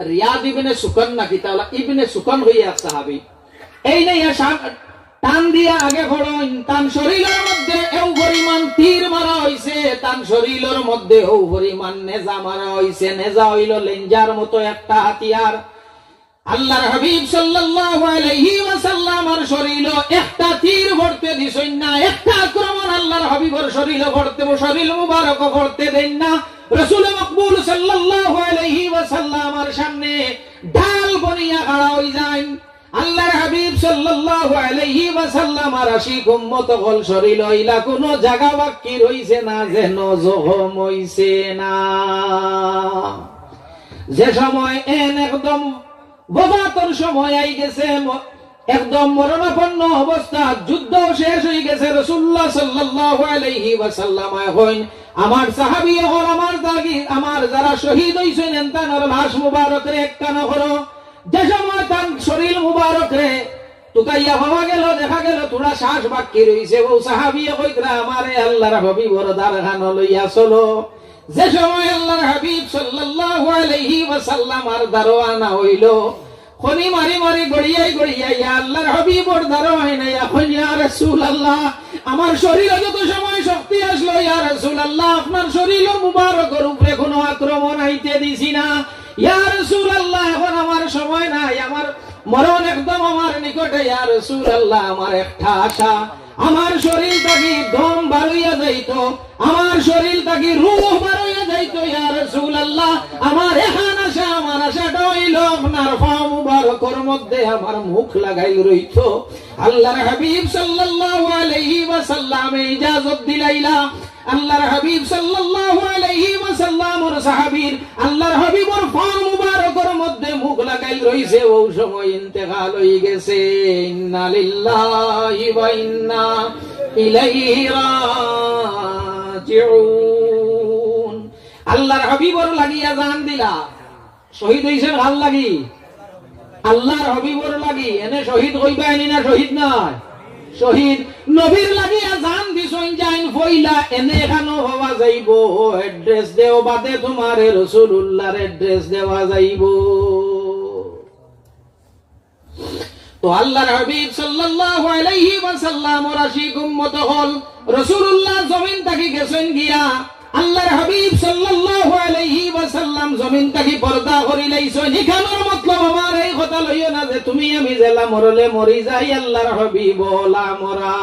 রিয়াদ ইবনে সুকান নাকি, তাহলে ইবনে সুকান অইয়া এক সাহাবী। এইন আইয়া টান দিয়া আগে পড়ইন, তান শরীলর মধ্যে এউ পরিমাণ তীর মারা অইছে, তান শরীলর মধ্যে অউ পরিমাণ নেজা মারা অইছে। নেজা অইলো লেঞ্জার মতো একটা হাতিয়ার। আল্লাহর হাবিব সাল্লাল্লাহু আলাইহি ওয়াসাল্লামর শরীলো একটা তীর পড়তে দিছইন না, একটা আক্রমণ আল্লাহর হাবিবর শরীলো পড়তে, শরীল মুবারকো পড়তে দেইন না। রাসূল মকবুল সাল্লাল্লাহু আলাইহি ওয়াসাল্লামর সামনে ঢাল বনিয়া খাড়া অইযাইন। আল্লাহর হাবিব সাল্লাল্লাহু আলাইহি ওয়াসাল্লামর আশিক উম্মত অকল শরীলো ইলা কুনু জাগা বাক্কি রইছে না, যেন জখম অইছে না। যে সময় এন একদম ওফাতর সময় আইগেছে, ম-, একদম মরণাপন্ন অবস্থা, যুদ্ধ শেষ অইগেছে। রাসূলুল্লাহ সাল্লাল্লাহু আলাইহি ওয়াসাল্লাম কইন, "আমার সাহাবী অকল, আমার দাগি, আমার যারা শহীদ অইছইন, এনতানর লাশ মুবারকরে একখানো করো।" যে সময় তান শরীল মুবারকরে তুকাইয়া পাওয়া গেল, দেখা গেল থুড়া শ্বাস বাক্কি রইছে, অউ সাহাবীয়ে কইতরা, "আমারে আল্লাহর হাবিবর দারখানো লইয়া চলো।" যে সময় আল্লাহর হাবিব সাল্লাল্লাহু আলাইহি ওয়াসাল্লামর দারো আনা অইলো, খনি মারি মারি গড়িয়াই গড়িয়াই ইয়া আল্লাহর হাবিবর দারো আইন আইয়া কইন, "ইয়া রাসূলুল্লাহ, আমার শরীলো যত সময় শক্তি আছলো, ইয়া রাসূলুল্লাহ, আপনার শরীলর মুবারকর উপরে কুনু আক্রমণ আইতে দিছি না। ইয়া রাসূলুল্লাহ, এখন আমার সময় নাই, আমার মরণ একদম আমার নিকটে, ইয়া রাসূলুল্লাহ, আমার একটা আশা, আমার শরীল থাকি দম বারইয়া যাইতো, আমার শরীল থাকি রূহ বারইয়া যাইতো, ইয়া রাসূলুল্লাহ, আমার এখান আশা, আমার আশাটা অইলো আপনার পাও মুবারকর মধ্যে আমার মুখ লাগাইল রইতো। আল্লাহর হাবিব সাল্লাল্লাহু আলাইহি ওয়াসাল্লামে ইজাজত দিলাইলা। আল্লাহর হাবিব সাল্লাল্লাহু আলাইহি ওয়াসাল্লামর সাহাবীর আল্লাহর হাবিবর পাও মুবারকর মধ্যে মুখ লাগাইল রইছে, অউ সময় ইন্তেকাল অই গেছে। ইন্না লিল্লাহি ওয়া ইন্না ইলাইহি রাজিউন। আল্লাহর হাবিবর লাগিয়া জান দিলা। শহীদ অইছইন কার লাগি? আল্লাহর হাবিবর লাগি। এনে শহীদ কইবা এনি না শহীদ নায়? শহীদ। নবীর লাগিয়া জান দিছইন যাইন পয়লা, এনে এখানো পাওয়া যাইবো। Address দেও বাদে তুমারে রাসুলুল্লাহর address দেওয়া যাইবো। তো আল্লাহর হাবিব সাল্লাল্লাহু আলাইহি ওয়াসাল্লামর আশিক উম্মত অকল, রাসুলুল্লাহ জমিন থাকি গেছইন গিয়া, আল্লাহর হাবিব সাল্লাল্লাহু আলাইহি ওয়াসাল্লাম জমিন থাকি পর্দা করিলাইছইন। ইখানর মতলব আমার এই কথা লইও না যে তুমি আমি যেলা মরলে মরি যাই, আল্লাহর হাবিব অলা মরা।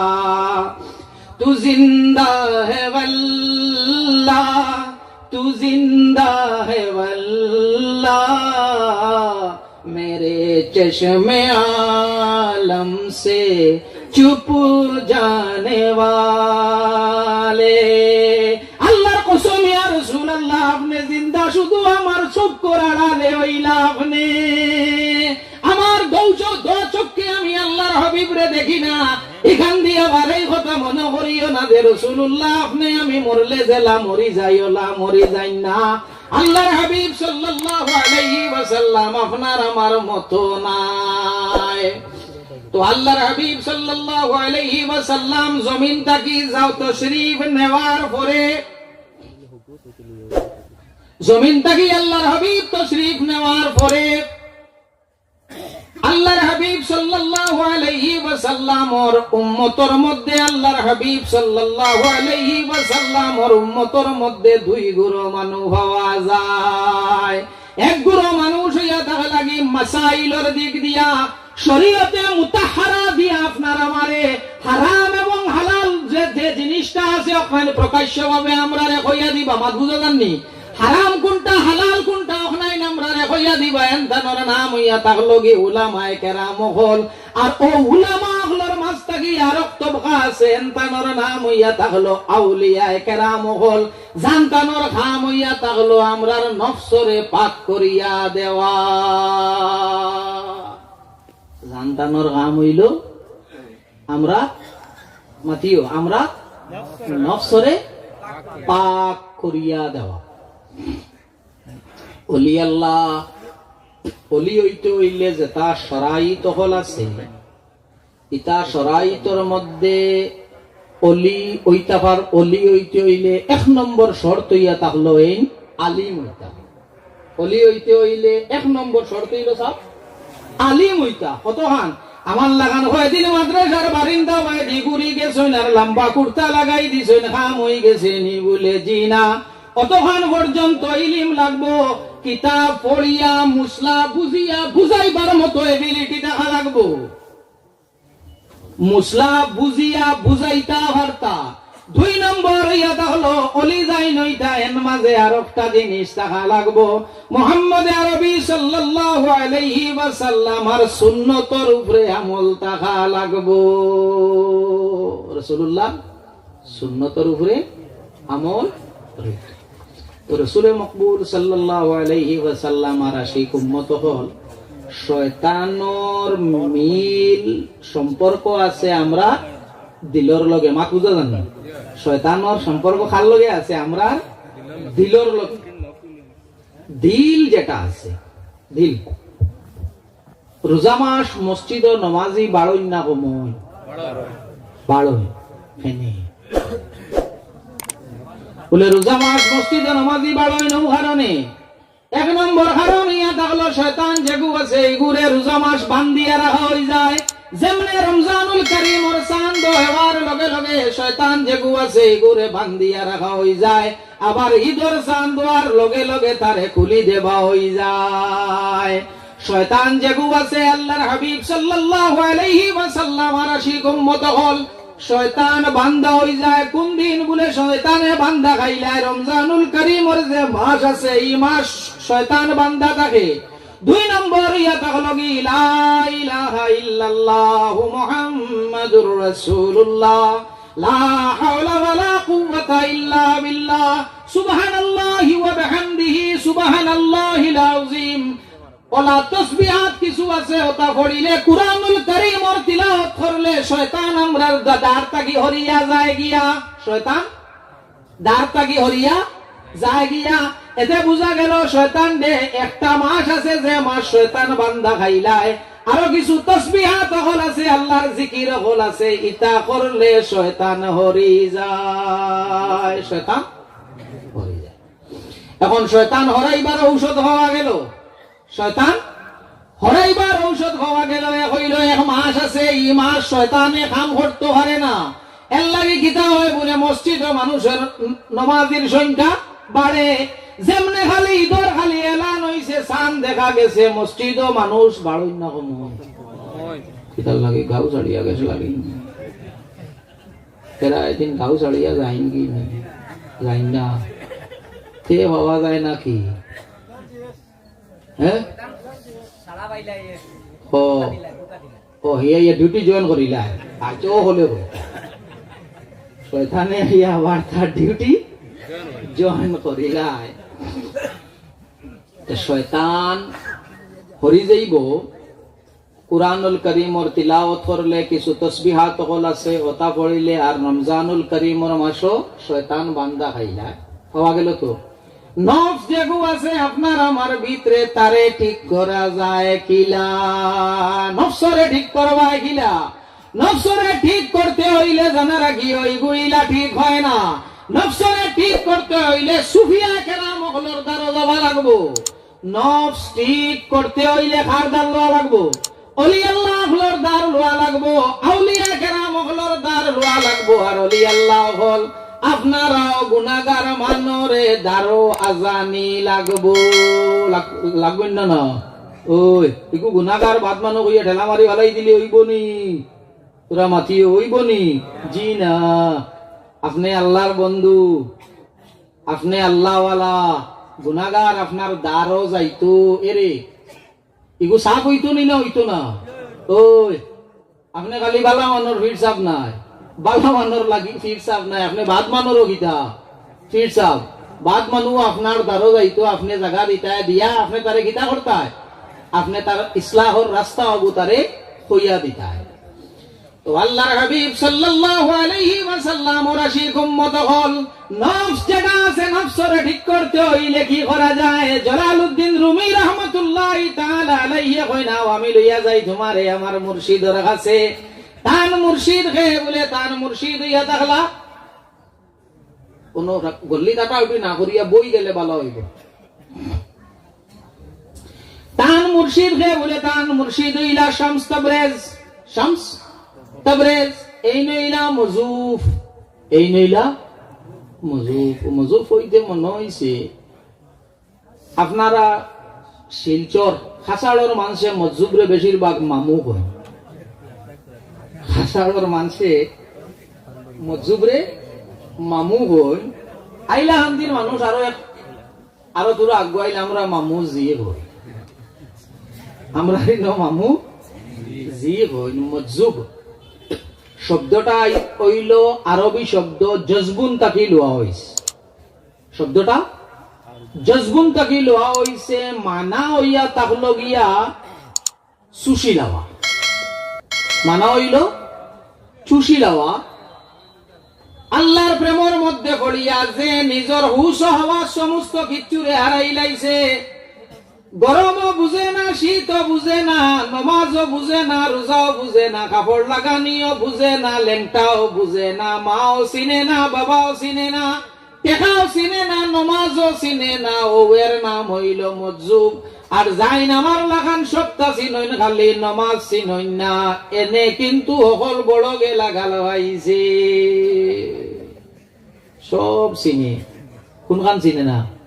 তু জিন্দা হে ওয়াল্লাহ, তু জিন্দা হে ওয়াল্লাহ, মেরে চশমে আলম সে চুপ জানে ওয়ালে। আল্লাহর কসম, ইয়া রাসুলুল্লাহ, আপনে জিন্দা, শুধু আমার চক্ষুর আড়ালে অইলা আপনে। আমার দু চ-, দু চক্ষে আমি আল্লাহর হাবিবরে দেখি না। ইখান দিয়া আবার এই কথা মনো করিও না যে রাসুলুল্লাহ, আপনে আমি মরলে যেলা মরি যাই, অলা মরি যাইন না। আল্লাহর হাবিব সাল্লাল্লাহু আলাইহি ওয়াসাল্লাম আপনার আমার মতো নায়। তো আল্লাহর হাবিব সাল্লাল্লাহু আলাইহি ওয়াসাল্লাম জমিন থাকি যাও তশরিফ নেওয়ার পরে, জমিন থাকি আল্লাহর হাবিব তশরিফ নেওয়ার পরে আল্লাহর হাবিব সাল্লাল্লাহু আলাইহি ওয়াসাল্লামর উম্মতর মধ্যে, আল্লাহর হাবিব সাল্লাল্লাহু আলাইহি ওয়াসাল্লামর উম্মতর মধ্যে দুই গুরু মানুষ পাওয়া যায়। এক গুরু মানুষ অইয়া থাকা লাগি মাসাইলর দিক দিয়া, শরীয়তে মুতাহহারা দিয়া আপনার আমারে হারাম এবং হালাল যে, যে জিনিসটা আছে, অখান প্রকাশ্যভাবে আমরারে কইয়া দিবা, মাত বুঝা যার নি? হারাম কুনটা, হালাল কুনটা, অখান আমরারে কইয়া দিবা, এনতানর নাম অইয়া থাকলো গি উলামায়ে কেরাম অকল। আর অউ উলামা অকলর মাঝ থাকি আরক তবকা আছে, এনতানর নাম অইয়া থাকলো আউলিয়ায়ে কেরাম অকল। যানতানর কাম অইয়া থাকলো আমরার নফসরে পাক করিয়া দেওয়া। যানতানর কাম অইলো আমরা, মাতিও, আমরা নফসরে পাক করিয়া দেওয়া। অলি আল্লাহ, অলি অইতে অইলে যেতা শরাইত অকল আছে, ইতা শরাইতর মধ্যে অলি অইতা পার-, অলি অইতে অইলে এক নম্বর শর্ত অইয়া থাকলো এইন আলিম অইতা। অলি অইতে অইলে এক নম্বর শর্ত অইলো সাব আলিম অইতা। কতখান? আমার লাখান কয়দিন মাদ্রাসার বারিন্দা বায়দি ঘুরি গেছইন আর লাম্বা কুর্তা লাগাই দিছইন, কাম অই গেছে নি? বুলে, জি না। অতখান পর্যন্ত ইলিম লাগবো, কিতাব পড়িয়া, মুসলা বুঝিয়া, বুঝাইবার মতো ability থাকা লাগবো। মুসলা বুঝিয়া বুঝাইতা পারতা। দুই নম্বর অইয়া থাকলো, অলি যাইন অইতা, এন মাঝে আরকটা জিনিস থাকা লাগবো, মুহাম্মদে আরবি সাল্লাল্লাহু আলাইহি ওয়াসাল্লামর সুন্নতর উপরে আমল থাকা লাগবো। রাসুলুল্লাহ সুন্নতর উপরে আমল রইতো। তো রসুলে মকবুল সাল্লাল্লাহু আলাইহি ওয়াসাল্লামর আশিক উম্মত অকল, শয়তানর মিল সম্পর্ক আছে আমরার দিলর লগে। মাত বুঝা যার নি? শয়তানর সম্পর্ক কার লগে আছে? আমরার দিলর লগে। দিল যেটা আছে, দিল। রোজা মাস মসজিদো নমাজি বাড়ইন না কমইন? বাড়ইন। কেনে? বুলে রোজা মাস মসজিদো নমাজি বাড়ইন অউ কারণে। এক নম্বর কারণ অইয়া থাকলো শয়তান যেগু আছে ইগুরে রোজা মাস বান্ধিয়া রাখা অইযায়। যেমনে রমজানুল করিমর চান্দ অওয়ার লগে লগে শয়তান যেগু আছে ইগুরে বান্ধিয়া রাখা অইযায়। আবার ইদর চান্দ অওয়ার লগে লগে তারে খুলি দেওয়া অইযায়। শয়তান যেগু আছে, আল্লাহর হাবিব সাল্লাল্লাহু আলাইহি ওয়াসাল্লামর আশিক উম্মত অকল, শয়তান বান্দা অইযায়। কুন দিন বুলে শয়তানে বান্দা খাইলায়? রমজানুল করিমর যে মাস আছে, ই মাস শয়তান বান্দা থাকে। দুই নম্বর ইয়া থাকলো কি, লা ইলাহা ইল্লাল্লাহু মুহাম্মাদুর রাসূলুল্লাহ, লা হাওলা ওয়ালা কুওয়াতা ইল্লা বিল্লাহ, সুবহানাল্লাহি ওয়া বিহামদিহি, সুবহানাল্লাহিল আযীম। অলা তসবিহাত কিছু আছে, ওটা পড়িলে, কুরআনুল কারীমর তিলাওয়াত করলে শয়তান আমরার দা-, দ্বার থাকি হরিয়া যায় গিয়া। শয়তান দ্বার থাকি হরিয়া যায় গিয়া। এতে বুঝা গেল শয়তানরে একটা মাস আছে যে মাস শয়তান বান্দা খাইলায়, আরো কিছু তসবিহাত অকল আছে, আল্লাহর জিকির অকল আছে, ইতা করলে শয়তান হরি যায়, শয়তান হরি যায়। এখন শয়তান হরাইবার ঔষধ পাওয়া গেল, শয়তান হরাইবার ঔষধ পাওয়া গেল। এক হইল, এক মাস আছে, ই মাস শয়তানে কাম করতো পারে না। এর লাগি কিতা হয় বুলে, মসজিদো মানুষর নমাজির সংখ্যা বাড়ে। যেমনে খালি ইদর খালি এলান অইছে, চান দেখা গেছে, মসজিদো মানুষ বাড়ইন না কমইন? কিতার লাগি? গাউ ছাড়িয়া গেছলা নি? এরা এদিন গাউ ছাড়িয়া যাইন কি না? যাইন না। তে পাওয়া যায় না কি? হ্যাঁ? ও, ও, হিয়া, হিয়া duty join করিলা। আচ্ছা, ও হলে গো। শয়তানে হিয়া আবার তার duty join করিলা। তো শয়তান হরি যাইব। কুরআনুল করিমর তিলাওয়াত করলে, কিছু তসবিহাত অকল আছে, ওটা পড়িলে, আর রমজানুল করিমর মাসো শয়তান বান্দা খাইলা। পাওয়া গেল তো? নফস যেগু আছে আপনার আমার ভিতরে, তারে ঠিক করা যায় কিলা? নফসরে ঠিক করবা কিলা? নফসরে ঠিক করতে হইলে জানা রাখি, ওইগুইলা ঠিক হয় না। নফসরে ঠিক করতে হইলে সুফিয়া কেরাম অকলর দ্বারো যাওয়া লাগবো। নফস ঠিক করতে হইলে কার দ্বার লওয়া লাগবো? অলি আল্লাহ অকলর দ্বার লওয়া লাগবো, আউলিয়া কেরাম অকলর দ্বার লওয়া লাগবো। আর অলি আল্লাহ অকল, আপনারাও গুনাগার মানরে দ্বারো আজানি লাগবো। লাগ-, লাগবো না, না? ওই, ইগু গুনাগার বাদ মানু কইয়া ঠেলা মারি ফালাই দিলে অইবো নি? তোরা মাতিও, অইবো নি? জি না। আপনে আল্লাহর বন্ধু, আপনে আল্লাহওয়ালা, গুনাগার আপনার দ্বারো যাইতো, এরে, ইগু সাফ অইতো নি না অইতো না? ওই, আপনে খালি বালা মানর ফির সাফ নায়, বালা মানর লাগি ফির সাফ নায়, আপনে বাদ মানরও কিতা ফির সাফ। বাদ মানু আপনার দ্বারো যাইতো, আপনে জাগা দিতায়, দিয়া আপনে তারে কিতা করতায়? আপনে তার ইসলাহর রাস্তা অগু তারে কইয়া দিতায়। তো আল্লাহর হাবিব সাল্লাল্লাহু আলাইহি ওয়াসাল্লামর আশিক উম্মত অকল, নফস যেটা আছে, নফসরে ঠিক করতে অইলে কি করা যায়? জালালউদ্দিন রুমি রহমতুল্লাহি তাআলা আলাইহি কইন, "আও, আমি লইয়া যাই তুমারে আমার মুর্শিদর কাছে।" তান মুর্শিদ কে বুলে, তান মুর্শিদ অইয়া থাকলা। কোনো রা-, গল্লি কাটাউটি না করিয়া বই গেলে বালা অইবো। তান মুর্শিদ কে বুলে, তান মুর্শিদ অইলা শামস তাবরেজ। শামস তাবরেজ, এইন অইলা মজুফ, এইন অইলা মজুফ। মজুফ অইতে মনো অইছে, আপনারা শিলচর, খাসাড়র মানষে মজুবরে বেশিরভাগ মামু কইন। খাসাড়র মানষে মজুবরে মামু কইন। আইলা হান্দির মানুষ আরো এক, আরো থুড়া আগুয়াইলে আমরা মামু জি কই। আমরা ইনো মামু জি কই। মজুব শব্দটা অইলো আরবি শব্দ জজবুন থাকি লওয়া অইছে। শব্দটা জজবুন থাকি লওয়া অইছে, মানা অইয়া থাকলো গিয়া চুষি লাওয়া। মানা অইলো চুষি লাওয়া। আল্লাহর প্রেমর মধ্যে পড়িয়া যে নিজর হুশ ও হাওয়াস সমস্ত কিচ্ছুরে হারাইলাইছে, গরমও বুঝে না, শীতও বুঝে না, নমাজও বুঝে না, রোজাও বুঝে না, কাপড় লাগানিও বুঝে না, লেংটাও বুঝে না, মাও চিনে না, বাবাও চিনে না, টেকাও চিনে না, নমাজও চিনে না, অউ এর নাম অইলো মজুব। আর যাইন আমার লাখান সবটা চিনইন, খালি নমাজ চিনইন না, এনে কিন্তু হকল বড়গে লাগাল পাইছে। সব চিনে, কুনখান চিনে না?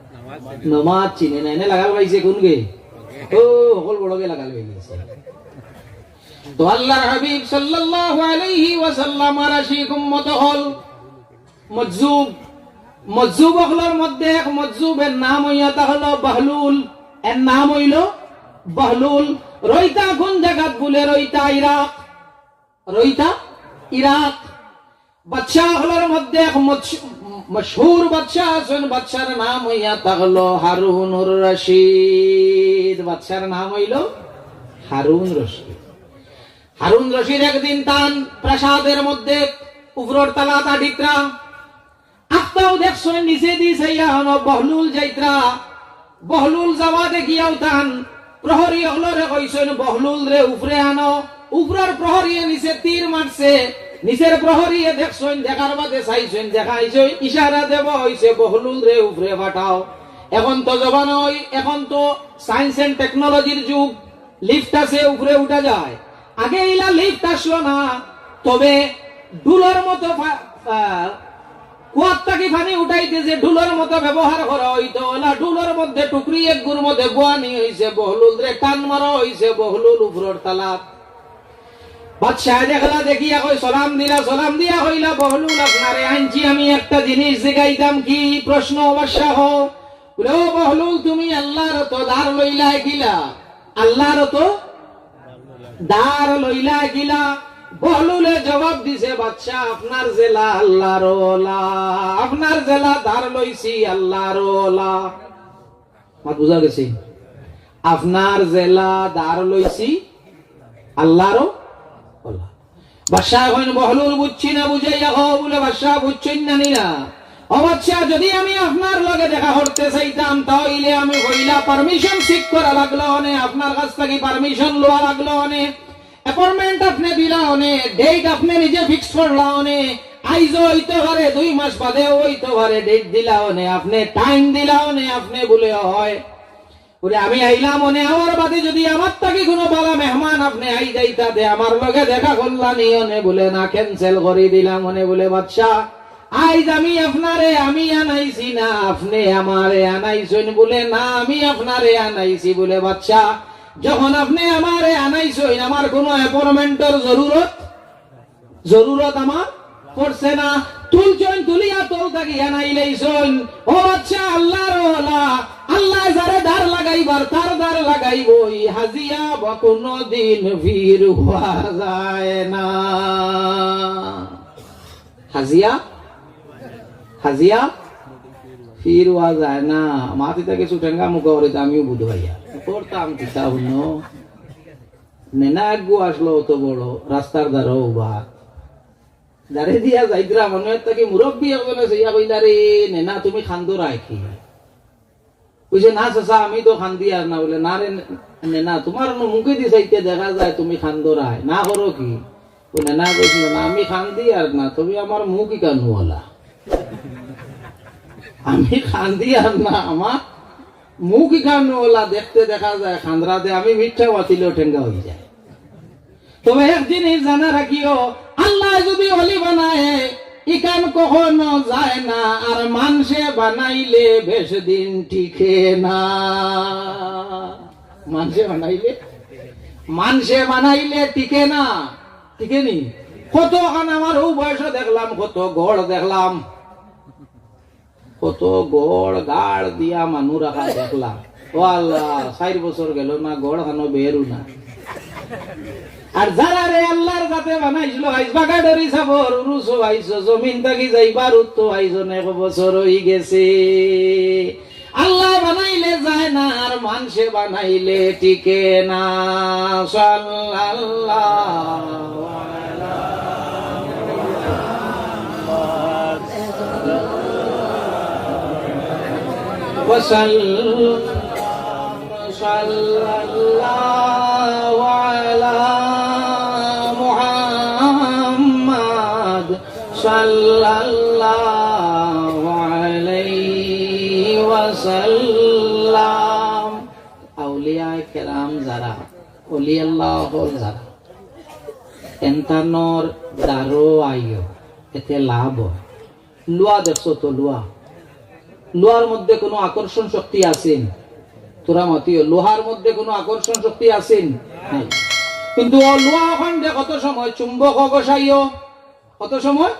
নমাজ চিনে না। এনে লাগাল পাইছে কুনগে? ও, হকল বড়গে লাগাল পাইছে। তো আল্লাহর হাবিব সাল্লাল্লাহু আলাইহি ওয়াসাল্লামর আশিক উম্মত অকল মজুব, মজুব অকলর মধ্যে এক মজুব, এর নাম অইয়া থাকলো বাহলুল, এর নাম অইলো বহলুল রইতা কুন জাগাত? বুলে রইতা ইরাক। রইতা ইরাক। বাদশা অকলর মধ্যে এক মশ-, মশহুর বাদশা আছইন, বাদশার নাম অইয়া থাকলো হারুনুর রশিদ। বাদশার নাম অইলো হারুন রশিদ। হারুন রশিদ একদিন তান প্রাসাদর মধ্যে উপরর তালাত আটিত্রা, আখতাউ দেখছইন নিচেদি চাইয়া অনো বহলুল যাইত্রা। বহলুল যাওয়া দেখিয়াউ তান প্রহরী অকলরে কইছইন, "বহলুলরে উপরে আনো।" উপরর প্রহরীয়ে নিচে তীর মারছে, নিচর প্রহরীয়ে দেখছইন, দেখার বাদে চাইছইন, দেখাইছইন, ইশারা দেওয়া অইছে, "বহলুলরে উপরে পাঠাও।" এখন তো জমানা অই, এখন তো science and technologyর যুগ, lift আছে, উপরে উঠা যায়। আগে ইলা lift আছলো না, তবে ডুলর মতো ফা-, আহ, কুয়ার থাকি পানি উঠাইতে যে ডুলর মতো ব্যবহার করা অইতো, অলা ডুলর মধ্যে টুকরি একগুর মধ্যে বওয়ানি অইছে, বহলুলরে টান মারা অইছে, বহলুল উপরর তালাত। বাদশায় দেখলা, দেখিয়া কয়, সালাম দিলা, সালাম দিয়া কইলা, "বহলুল, আপনারে আনছি আমি একটা জিনিস জিগাইতাম, কি প্রশ্ন বাদশাহ?" বুলে, "ও বহলুল, তুমি আল্লার অতো ধার লইলায় কিলা?" আল্লার অতো ধার লইলায় কিলা? বহলুলে জবাব দিছে, "বাদশা, আপনার যেলা আল্লার অলা, আপনার যেলা ধার লইছি আল্লার অলা।" মাত বুঝা গেছে? "আপনার যেলা ধার লইছি আল্লার অলা।" বাদশা কইন, "বহলুল, বুঝছি না, বুঝাইয়া কও।" বুলে, "বাদশা, বুঝছইন না নি না? ও বাদশা, যদি আমি আপনার লগে দেখা করতে চাইতাম, তা অইলে আমি পয়লা permission seek করা লাগলো অনে, আপনার কাছ থাকি permission লওয়া লাগলো অনে, appointment আপনে দিলা অনে, date আপনে নিজে fix করলা অনে, আইজও অইতে পারে, দুই মাস বাদেও অইতে পারে, date দিলা অনে, আপনে time দিলা অনে, আপনে বুলে অয়।" বুলে, "আমি আইলাম অনে, আমার বাদে যদি আমার থাকি কুনু বালা মেহমান আপনে আই যাইতা দে, আমার লগে দেখা করলা নি অনে?" বুলে, "না, cancel করি দিলাম অনে।" বুলে, "বাদশা, আইজ আমি আপনারে আমি আনাইছি না, আপনে আমারে আনাইছইন।" বুলে, "না, আমি আপনারে আনাইছি।" বুলে, "বাদশা, যখন আপনে আমারে আনাইছইন, আমার কুনু appointmentর জরুরত জরুরত আমার পড়ছে না।" তুলছইন, তুলিয়া তল থাকি আনাইলাইছইন। ও বাদশা, আল্লার অলা, আল্লায় যারে ধার লাগাইবার, তার ধার লাগাইবো। ই হাজিয়া বা কুনুদিন ফির অওয়া যায় না। হাজিয়া, হাজিয়া ফির অওয়া যায় না। মাতিতা কিছু টেঙ্গা মুখা করিতা, আমিও বুঝ পাইয়া। করতাম কিতা হুনো? নেনা আগ্গু আছলো অত বড়, রাস্তার ধারো উবা। যারে দিয়া যাইতরা, মনো অয় থাকি মুরব্বি একজনে চাইয়া কইলা, "রে নেনা, তুমি কান্দরায় কি?" কইছে, "না চাচা, আমি তো কান্দিয়ার না।" বুলে, "না রে নেনা, তুমার নু মুখেদি চাইতে দেখা যায় তুমি কান্দরায়, না করো কি?" বুলে, "না কইছ না, না, আমি কান্দিয়ার না, তবে আমার মুখ ইখান অলা।" আমি কান্দিয়ার না, আমার মুখ ইখান অলা দেখতে দেখা যায়, কান্দরা দে, আমি মিঠা মাতিলেও টেঙ্গা অই যায়। তবে এক জিনিস জানা রাখিও, আল্লায় যদি অলি বানায়, ইখান কখনো যায় না, আর মানষে বানাইলে বেশ দিন টিকে না। মানষে বানাইলে, মানষে বানাইলে টিকে না, টিকে নি? কতখান আমার অউ বয়সো দেখলাম, কত ঘর দেখলাম, কত ঘর গাড় দিয়া মানু রাখা দেখলাম। ও আল্লাহ, চাইর বছর গেল না, ঘর খানো বেরু না। আর যারারে আল্লার যাতে বানাইছিল, আইজ বাগাডরি সাবর উরুসো আইছো, জমিন থাকি যাইবার উত্তো আইজ অনেক বছর অই গেছে। আল্লায় বানাইলে যায় না, আর মানষে বানাইলে টিকে না। সাল্লাল্লাহু আলা ওয়াসাল্লাম। সাল্লাল্লাহু আলা মুহাম্মাদ সাল্লাল্লাহু আলাইহি ওয়াসাল্লাম। আউলিয়ায়ে কেরাম যারা, অলি আল্লাহ অকল যারা, এনতানর দ্বারো আইও, এতে লাভ অয়। লোহা দেখছো তো, লোহা? লোহার মধ্যে কুনু আকর্ষণ শক্তি আছে নি? তোরা মাতিও, লোহার মধ্যে কুনু আকর্ষণ শক্তি আছে নি? নাই। কিন্তু অউ লোহা অখানরে কত সময় চুম্বকো ঘষাইও, কত সময়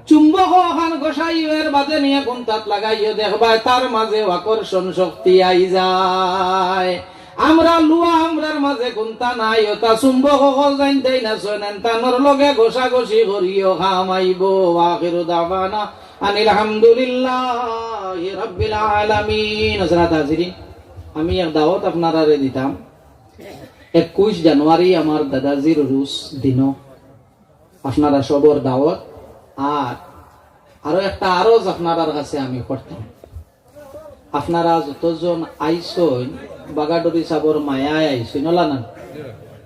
চুম্বকো অখান ঘষাইও, এর বাদে নিয়া কুন্তাত লাগাইও, দেখবায় তার মাঝে আকর্ষণ শক্তি আই যায়। আমরা লুয়া আমরার মাঝে কুন্তা নাই, ওটা চুম্বক অকল জানতাই না, সৈনান তানর লগে ঘষাঘষি করিও কাম আইবো। ওয়া আখিরু দাওয়ানা আনিল হামদুলিল্লাহি রাব্বিল আলামিন। হযরত হাজিরিন, আমি এক দাওয়াত আপনারারে দিতাম। একুশ জানুয়ারি আমার দাদাজির রুশ দিন। আপনারা সবর দাওয়াত। আর আরো একটা আরজ আপনারার কাছে আমি করতাম, আপনারা যতজন আইছইন, বাগাডুরি সাবর মায়ায় আইছইন, ওলা না?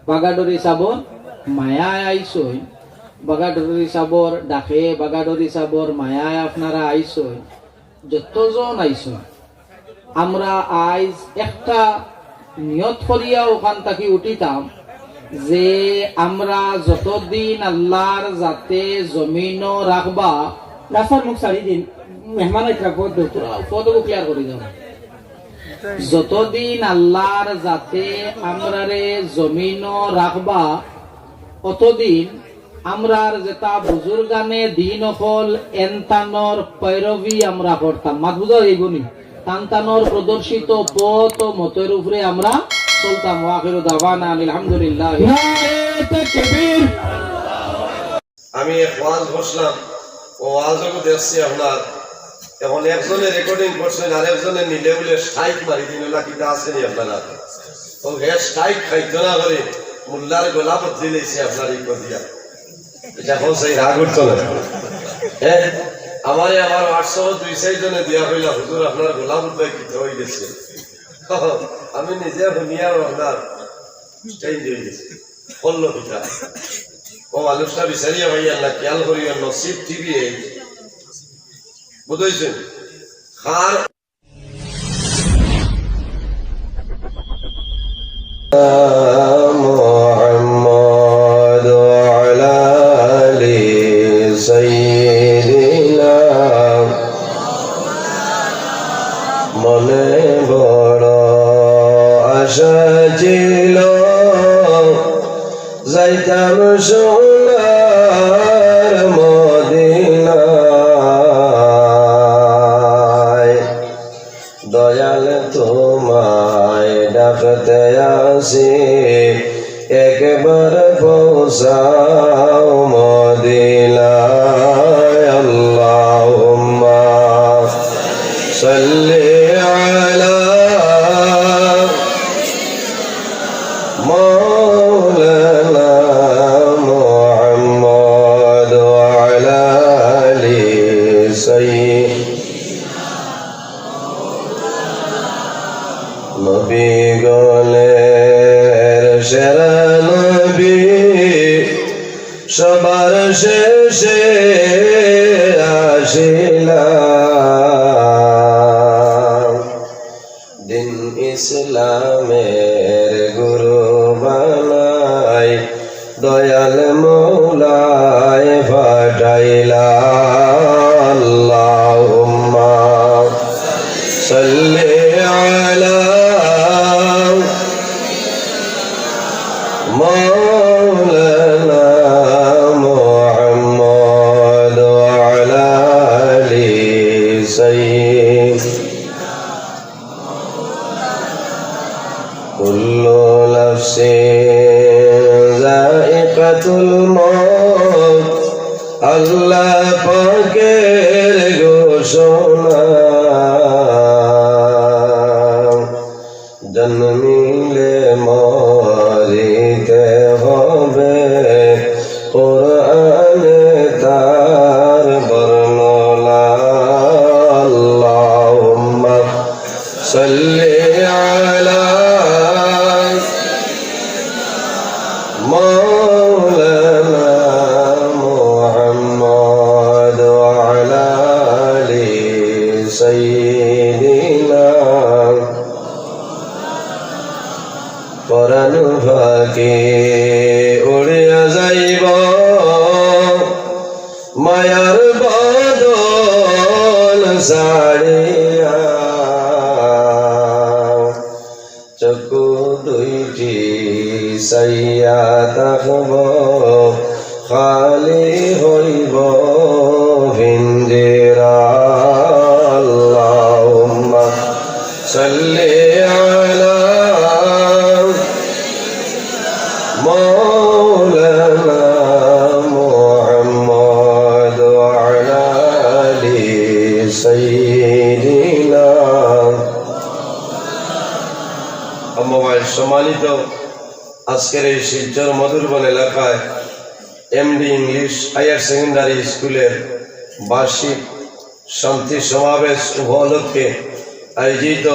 বাগাডুরি সাবর মায়ায় আইছইন, বাগাডুরি সাবর ডাকে, বাগাডুরি সাবর মায়ায় আপনারা আইছইন, যতজন আইছইন, আমরা আইজ একটা নিয়ত করিয়া ওখান থাকি উঠিতাম যে আমরা যতদিন আল্লাহর জাতে জমিনও রাখবা, রাস্তার মুখ ছাড়ি দিন, মেহমান আইতরা পথ দেও। পথ ক্লিয়ার করি দাও। যতদিন আল্লাহর জাতে আমরারে জমিনও রাখবা, অতদিন আমরার যেটা বুজুর্গানে দিন অকল এনতানর পৈরবি আমরা করতাম। মাত বুঝা যাইবনি? তানতানর প্রদর্শিত পথ ও মতের উপরে আমরা চলতাম। ওয়া আখিরু দাওয়ানা আনিল হামদুলিল্লাহ। নারে তাকবীর। আমি এক ওয়াজ বসলাম, ও ওয়াজও দেখছি আপনার। এখন একজনে রেকর্ডিং করছেন, আর একজনে নিলে বলে স্ট্রাইক মারি দিন, ওলা কিতা আছে নি আপনারা? ও হে স্ট্রাইক খাইতো না করে মোল্লার গলা বদলি লইছে আপনার এই কদিয়া। এটা এখন সেই রাগ উঠতো না। হ্যাঁ, আমারে আমার WhatsApp-ও দুই চাইর জনে দিয়া কইলা, "হুজুর, আপনার গলা বদলাই কিতা হয়ে গেছে?" আমি নিজে শুনিয়া আপনার চেঞ্জ হয়ে গেছে। করলো কিতা? ও মানুষটা বিচারিয়া ভাই আল্লাহ খেয়াল করিও, নসিব টিভি এই। বুঝাইছেন? খার محمد وعلى آل سيدنا। মনে বড় আশা ছিল, যাইতাম সোনার মদিনায়। দয়াল তোমায় ডাকতে আসি, একবার পৌঁছাও মদিনায়। আল্লাহুম্মা সাল্লি আলা মাওলানা মুহাম্মদ ওয়া আলা আলি সাইয়্যিদিনা। নবী গণের সেরা নবী, সবার শেষে আসিলা। দিন ইসলামের গুরু বানাই দয়াল মৌলায় পাঠাইলা। আল্লাহুম্মা সাল্লি আলা মাওলানা মুহাম্মদ ওয়া আলা আলি সাইয়্যিদিনা। কুল্লু নাফসিন যায়িকাতুল মাউত, আল্লাহ পাকের ঘোষণা। জন্মিলে মরিতে হবে, কোরআনে তার বর্ণনা। আল্লাহুম্মা সাল্লি আলা মাওলানা মুহাম্মদ ওয়া আলা আলি সাইয়্যিদিনা। পরান পাখি উড়িয়া যাইব মায়ার বাদন ছাড়িয়া, চক্ষু দুইটি চাইয়া থাকব, খালি হইব পিঞ্জিরা। আল্লাহুম্মা সাল্লি আলা আম্মা ভাই, সম্মানিত, আজকের এই শিলচর মধুরবন এলাকায় এমডি ইংলিশ হায়ার সেকেন্ডারি স্কুলের বার্ষিক শান্তি সমাবেশ উপলক্ষে আয়োজিত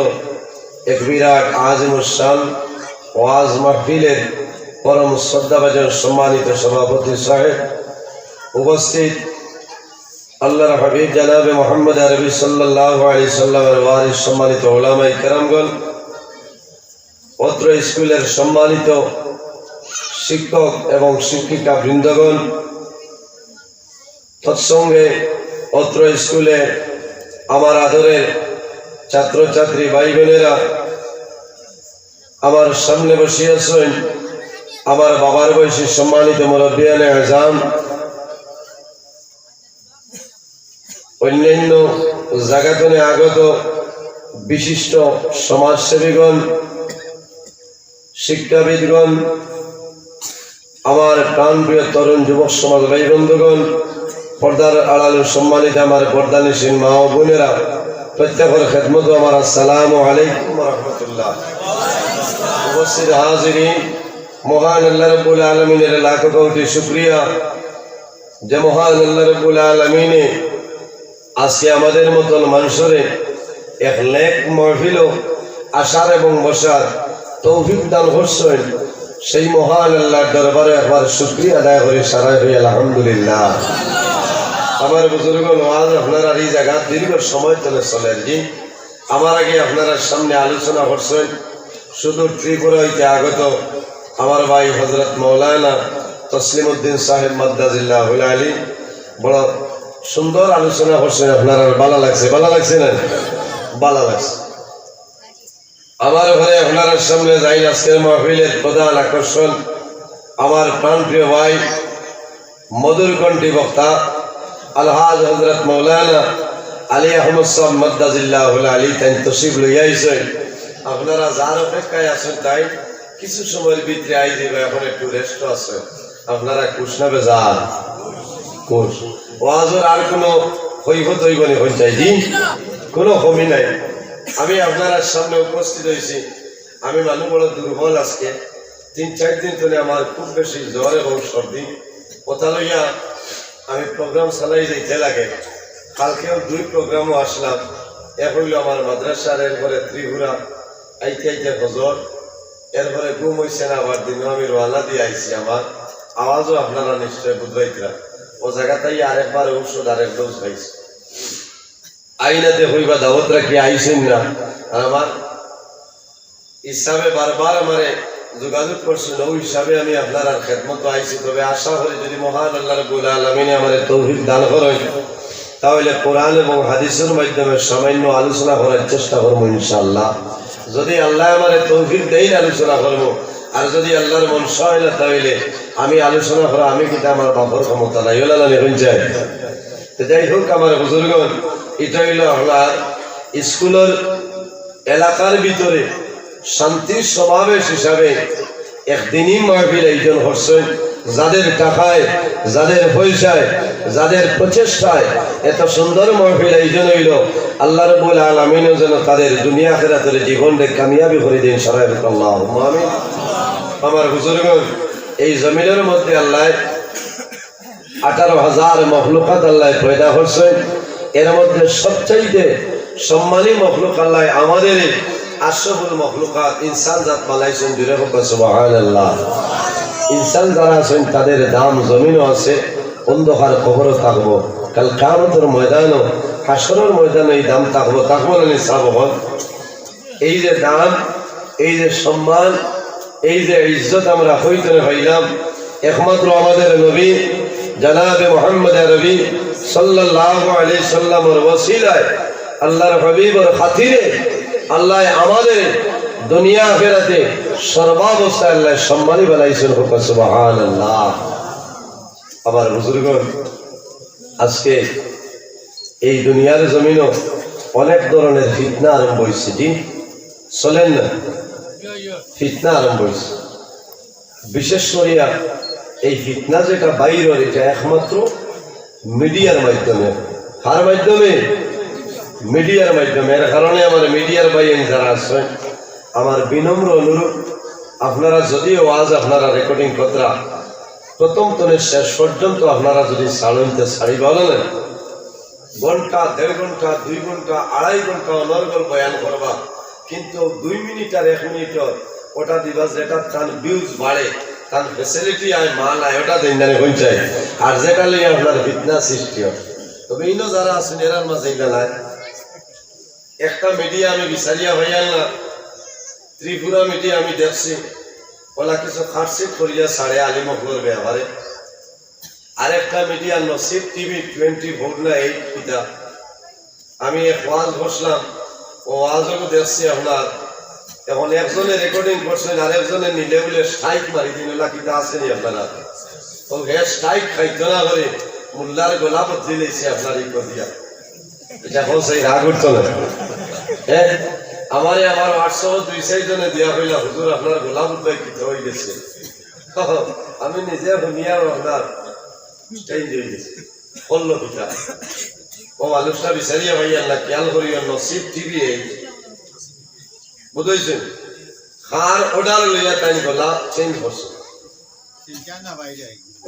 এক বিরাট আজিমুস শান ওয়াজ মাহফিলের পরম শ্রদ্ধাভাজন সম্মানিত সভাপতি সাহেব, উপস্থিত আল্লাহর হাবিব জনাবে মোহাম্মদ আরবি সাল্লাল্লাহু আলাইহি সাল্লামের ওয়ারিস সম্মানিত উলামায়ে কেরামগণ, অত্র স্কুলের সম্মানিত শিক্ষক এবং শিক্ষিকা বৃন্দগণ, তৎসঙ্গে অত্র স্কুলে আমার আদরের ছাত্রছাত্রী ভাই বোনেরা, আমার সামনে বসিয়া আছেন আমার বাবার বয়সী সম্মানিত মুরব্বিয়ানে আজাম, অন্যান্য জাগাতনে আগত বিশিষ্ট সমাজসেবীগণ, শিক্ষাবিদগণ, আমার প্রাণপ্রিয় তরুণ যুবক সমাজ ভাই বন্ধুগণ, পর্দার আড়ালে সম্মানিত আমার পর্দানিশীন মা ও বোনেরা, প্রত্যেকের খেদমতো আমার আসসালামু আলাইকুম ওয়া রাহমাতুল্লাহ। উপস্থিত হাজিরিন, মহান আল্লাহ রাব্বুল আলামিনের লাখো কোটি শুকরিয়া যে মহান আল্লাহ রাব্বুল আলামিনে আজকে আমাদের মতন মানুষরে এক নেক মহফিলো আসার এবং বসার তৌফিক দান করছেন। সেই মহান আল্লাহর দরবারে একবার শুকরিয়া আদায় করি, সারাই হই আলহামদুলিল্লাহ। আমার বুজুর্গ নওয়াজ, আপনারা এই জায়গা দীর্ঘ সময় ধরে চলেন, জি, আমার আগে আপনারা সামনে আলোচনা করছেন সুদূর ত্রিপুরা হইতে আগত আমার ভাই হযরত মাওলানা তসলিম উদ্দিন সাহেব মাদ্দাজিল্লাহুল আলী। বড় সুন্দর আলোচনা করছেন আপনারা, ভালা লাগছে, ভালা লাগছে না? ভালা লাগছে। আমার ঘরে আপনারার সামনে যাই আজকের মাহফিলের প্রধান আকর্ষণ, আমার প্রাণপ্রিয় ভাই মধুর কণ্ঠী বক্তা আলহাজ হযরত মাওলানা আলী আহমদ সাহেব মাদ্দাজিল্লাহুল আলী, তাইন তশরিফ লইয়া আইছেন। আপনারা যার অপেক্ষায় আছেন তাইন কিছু সময়ের ভিতরে আই দিবা, এখন একটু রেস্ট আছে। আপনারা খুশ না বেজার? খুশ। ওয়াজর আর কোনো কৈফত হইব নি, হইন চাই দিন, কোনো কমি নাই। আমি আপনারার সামনে উপস্থিত হইছি, আমি মানুষ বড় দুর্বল আজকে। তিন চার দিন ধরে আমার খুব বেশি জ্বর এবং সর্দি। কথা লইয়া আমি প্রোগ্রাম চালাই যাইতে লাগে। কালকেও দুই প্রোগ্রামও আসলাম, এক হইল আমার মাদ্রাসার, এরপরে ত্রিপুরা, আইতে আইতে ফজর, এরপরে ঘুম হইছে না, আবার দিনও আমি রওয়ানা দিয়ে আইছি। আমার আওয়াজও আপনারা নিশ্চয় বুঝবাইতরা। ও জায়গাতেই আরেকবার ঔষধ, আরেক ডোজ খাইছি। আইনাতে কইবা দাওয়াত রাখি আইছেন না। আর আমার হিসাবে বারবার আমারে যোগাযোগ করছেন, ওই হিসাবে আমি আপনারার খেদমতো আইছি। তবে আশা করি যদি মহান আল্লাহ রাব্বুল আলামিনে আমারে তৌফিক দান করেন, তাহলে কোরআন এবং হাদিসের মাধ্যমে সামান্য আলোচনা করার চেষ্টা করবো ইনশাআল্লাহ। যদি আল্লাহ আমারে তৌফিক দেইন আলোচনা করবো, আর যদি আল্লাহর মন চায় না, তাহলে আমি আলোচনা করা, আমি কিতা আমার বাপর ক্ষমতা নাই, ওলা না নিবেন চাই। তো যাই হোক, আমার বুজুর্গণ, এটা হইল আপনার স্কুলের এলাকার ভিতরে শান্তির সমাবেশ হিসাবে এক দিনই মাহফিল আয়োজন করছেন। যাদের টাকায়, যাদের পয়সায়, যাদের প্রচেষ্টায় এত সুন্দর মাহফিল আয়োজন হইল, আল্লাহ রাব্বুল আলামিনও যেন তাদের দুনিয়া আখিরাতের জীবনকে কামিয়াবি করে দিন। সবাই বলুন, আল্লাহুম্মা আমিন। আমার বুজুর্গণ, এই জমিনের মধ্যে আল্লাহ আঠারো হাজার মখলুকাত আল্লাহ পয়দা করছেন। এর মধ্যে সবচাইতে সম্মানী মখলুক আল্লাহ আমাদের আশরাফুল মখলুকাত ইনসান জাত বানাইছেন। জুড়ে হোক সুবহানাল্লাহ। ইনসান যারা আছেন, তাদের দাম জমিনও আছে, অন্ধকার কবরও থাকবো, কাল কিয়ামতের ময়দানও, হাশরের ময়দানও এই দাম থাকবো, থাকবো না নি সাব হন? এই যে দাম, এই যে সম্মান, এই যে ইজ্জত আমরা কই তনে পাইলাম, একমাত্র আমাদের নবী জনাবে মুহাম্মদ আরবি সাল্লাল্লাহু আলাইহি সাল্লামের ওসিলায়, আল্লাহর হাবিবের খাতিরে আল্লাহ আমাদের দুনিয়া আখিরাতে সর্বাবস্থায় আল্লাহ সম্মানী বানাইছেন। হোক সুবহানাল্লাহ। আমার বুজুর্গণ, আজকে এই দুনিয়ার জমিনও অনেক ধরনের ফিতনা আরম্ভ হইছে, জি, চলেন না, ফিতনা আরম্ভ হইছে। বিশেষ করিয়া এই ফিতনা যেটা বাইরের, এটা একমাত্র মিডিয়ার মাধ্যমে। কার মাধ্যমে? মিডিয়ার মাধ্যমে। এর কারণে আমার মিডিয়ার ভাই যারা আছেন, আমার বিনম্র অনুরোধ, আপনারা যদিও ওয়াজ আপনারা রেকর্ডিং করতরা, প্রথম তনে শেষ পর্যন্ত আপনারা যদি ছাড়ইন তে ছাড়ি ভালা নায়। ঘন্টা, দেড় ঘন্টা, দুই ঘন্টা, আড়াই ঘন্টা অনর্গল বয়ান করবা, কিন্তু দুই মিনিট আর এক মিনিটর ওটা দিবা, যেটা তান ভিউজ বাড়ে, তান ফেসিলিটি আয়, মান আয়, ওটা দেইন না নি কইন চাই। আর যেটা লইয়া আপনার ফিতনা সৃষ্টি হয়, তবে ইনো যারা আছইন এরার মাঝে ইলা নাই। একটা মিডিয়া আমি বিচারিয়া পাইয়ার না, ত্রিপুরা মিডিয়া আমি দেখছি, ওলা কিছু কাটছিট করিয়া ছাড়ে আলিম অকলর ব্যাপারে। আরেকটা মিডিয়া নসিব টিভি টোয়েন্টি ফোর না এইট কিতা, আমি এক ওয়াজ বসলাম, ও ওয়াজও দেখছি আপনার। এখন একজনে রেকর্ডিং করছইন, আর একজনে নিলে বুলে স্ট্রাইক মারি দিন, ওলা কিতা আছে নি আপনারা? ও হে স্ট্রাইক খাইতো না করে মোল্লার গলা বদলি লইছে আপনার ই কদিয়া। এটা এখন সেই রাগ উঠতো না। হ্যাঁ, আমারে আমার হোয়াটসঅ্যাপে দুই চাইর জনে দিয়া কইলা, "হুজুর, আপনার গলা বুঝবাই কিতা হয়ে গেছে।" আমি নিজে শুনিয়া আপনার চেঞ্জ হয়ে গেছে। করলো কিতা? ও মানুষটা বিচারিয়া পাইয়ার না, খেয়াল করিও, নসিব টিভি এইট। বুঝাইছেন? কার অর্ডার লইয়া তাই গলা চেঞ্জ করছে।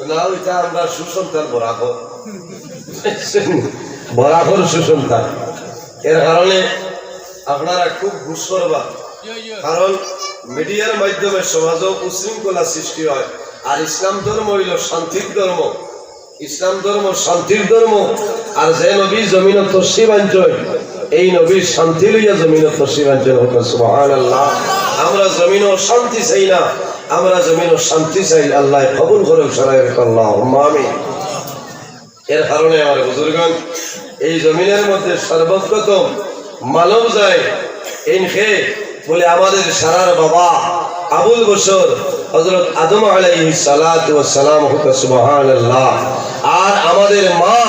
না, ওইটা আমরা সুসন্তান বরাবর। বরাবর সুসন্তান। এর কারণে আপনারা খুব গুস করবা। কারণ মিডিয়ার মাধ্যমে সমাজও উশৃঙ্খলা সৃষ্টি হয়। আর ইসলাম ধর্ম হইল শান্তির ধর্ম। ইসলাম ধর্ম শান্তির ধর্ম। আর যে নবী জমিনো তশরিফ আনছইন, এই নবী শান্তি লইয়া জমিনো তশরিফ আনছইন। হোক সুবহানাল্লাহ। আমরা জমিনো শান্তি চাই না, আমরা জমিনো শান্তি চাই। আল্লাহ কবুল করুক, সরাই হোক, আল্লাহুম্মা আমিন। এর কারণে আমার বুজুর্গান, এই জমিনের মধ্যে সর্বপ্রথম মানব যায়, এইন কে বলে আমাদের সারার বাবা আবুল বশর হযরত আদম আলাইহিস সালাতু ওয়াস সালাম, হোক সুবহানাল্লাহ। আর আমাদের মা,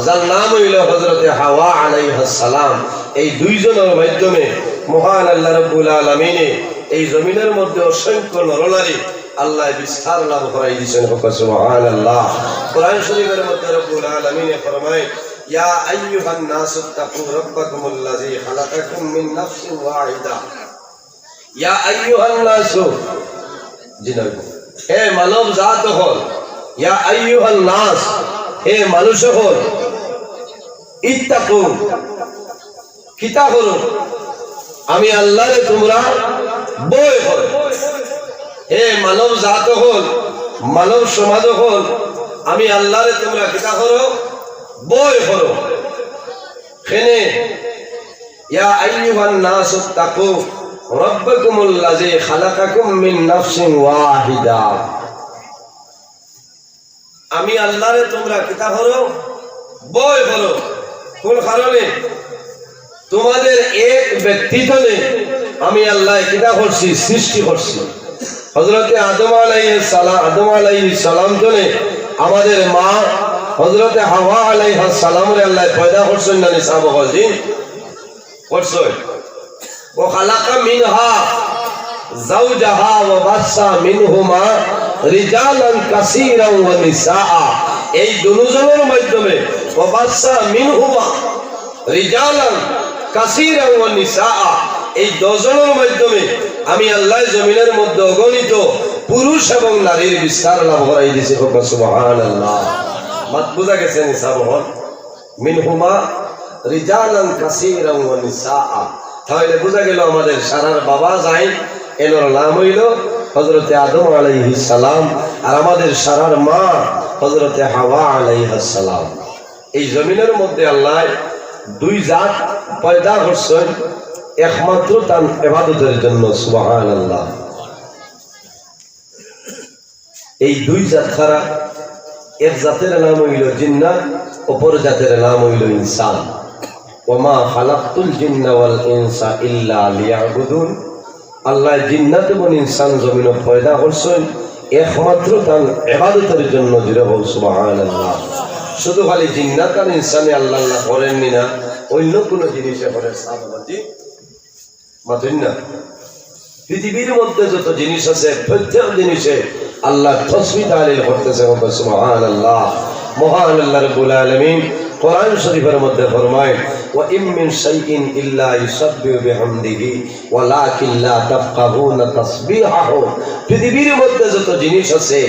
যার নাম হইল হযরতে হাওয়া আলাইহাস সালাম, এই দুইজনের মাধ্যমে মহান আল্লাহ রাব্বুল আলামিনে এই জমিনের মধ্যে অসংখ্য নরনারী আল্লাহ বিস্তার লাভ করাই দিয়েছেন। হোক সুবহানাল্লাহ। কোরআন শরীফের মধ্যে রব্বুল আলামিনে ফরমায়, "ইয়া আইয়ুহান নাসু ইত্তাকু রাব্বাকুমুল্লাযী খালাকাকুম মিন নাফসিন ওয়াহিদা।" ইয়া আইয়ুহান নাসু, জি না, হে মানব জাত অকল, ইয়া আইয়ুহান নাস, হে মানুষ অকল, ইত্তাকু, কিতা করো? আমি আল্লাহরে তোমরা ভয় করো। হে মানব জাত অকল, মানব সমাজ অকল, আমি আল্লাহরে তোমরা কিতা করো? ভয় করো। কেনে, ইয়া আইয়ুহান নাসু ইত্তাকু রাব্বাকুমুল্লাযী খালাকাকুম মিন নাফসিন ওয়াহিদা। আমি আল্লাহরে তোমরা কিতা করো? ভয় করো। কোন কারণে? তোমাদের এক ব্যক্তি তনে আমি আল্লাহ কিতা করছি? সৃষ্টি করছি। হযরতে আদম আলাইহিস সালাম, আদম আলাইহিস সালাম তনে আমাদের মা হযরতে হাওয়া আলাইহাস সালামরে আল্লাহ পয়দা করছেন না নি সাব অকল? জি, করছেন। ওয়া খালাকা মিনহা যাওজাহা ওয়া বাসসা মিনহুমা রিজালান কাসীরান ওয়া নিসাআ। এই দুজনের মাধ্যমে, ওয়া বাসসা মিনহুমা রিজালান কাসীরান ওয়া নিসাআ, এই দুজনের মাধ্যমে আমি আল্লাহ জমিনের মধ্যে অগণিত পুরুষ এবং নারীর বিস্তার লাভ করাই দিয়েছে। হোক সুবহানাল্লাহ। মাত বুঝা গেছে নি সাব অকল? মিনহুমা রিজালান কাসীরান ওয়া নিসাআ। তাহলে বুঝা গেল আমাদের সারার বাবা যাইন, এনর নাম হইল হযরতে আদম আলাইহিস সালাম, আর আমাদের সারার মা হযরতে হাওয়া আলাইহাস সালাম। এই জমিনের মধ্যে আল্লাহ দুই জাত পয়দা করছেন একমাত্র তান ইবাদতের জন্য। সুবহানাল্লাহ। এই দুই জাত কারা? এক জাতের নাম হইল জিন্নাত, অপর জাতের নাম হইল ইনসান। ওয়া মা খালাকতুল জিন্না ওয়াল ইনসা ইল্লা লিয়াবুদুন। আল্লাহ জিন্নাত এবং ইনসান জমিনো পয়দা করছেন একমাত্র তান ইবাদতের জন্য। জোরে বল সুবহানাল্লাহ। শুধু খালি জিন্নাত আর ইনসানে আল্লাহ আল্লাহ করেননি না, অন্য কোনো জিনিসে করে সাহাবাজি মাতেন না। পৃথিবীর মধ্যে যত জিনিস আছে প্রত্যেক জিনিসে আল্লাহ তসবি তাহলিল করতেছে। বলতে সুবহানাল্লাহ। মহান আল্লাহ রাব্বুল আলামিন কোরআন শরীফের মধ্যে ফরমায়, وإن من شيء إلا يسبح بحمده ولكن لا تفقهون تسبيحهم। পৃথিবীর মধ্যে যত জিনিস আছে,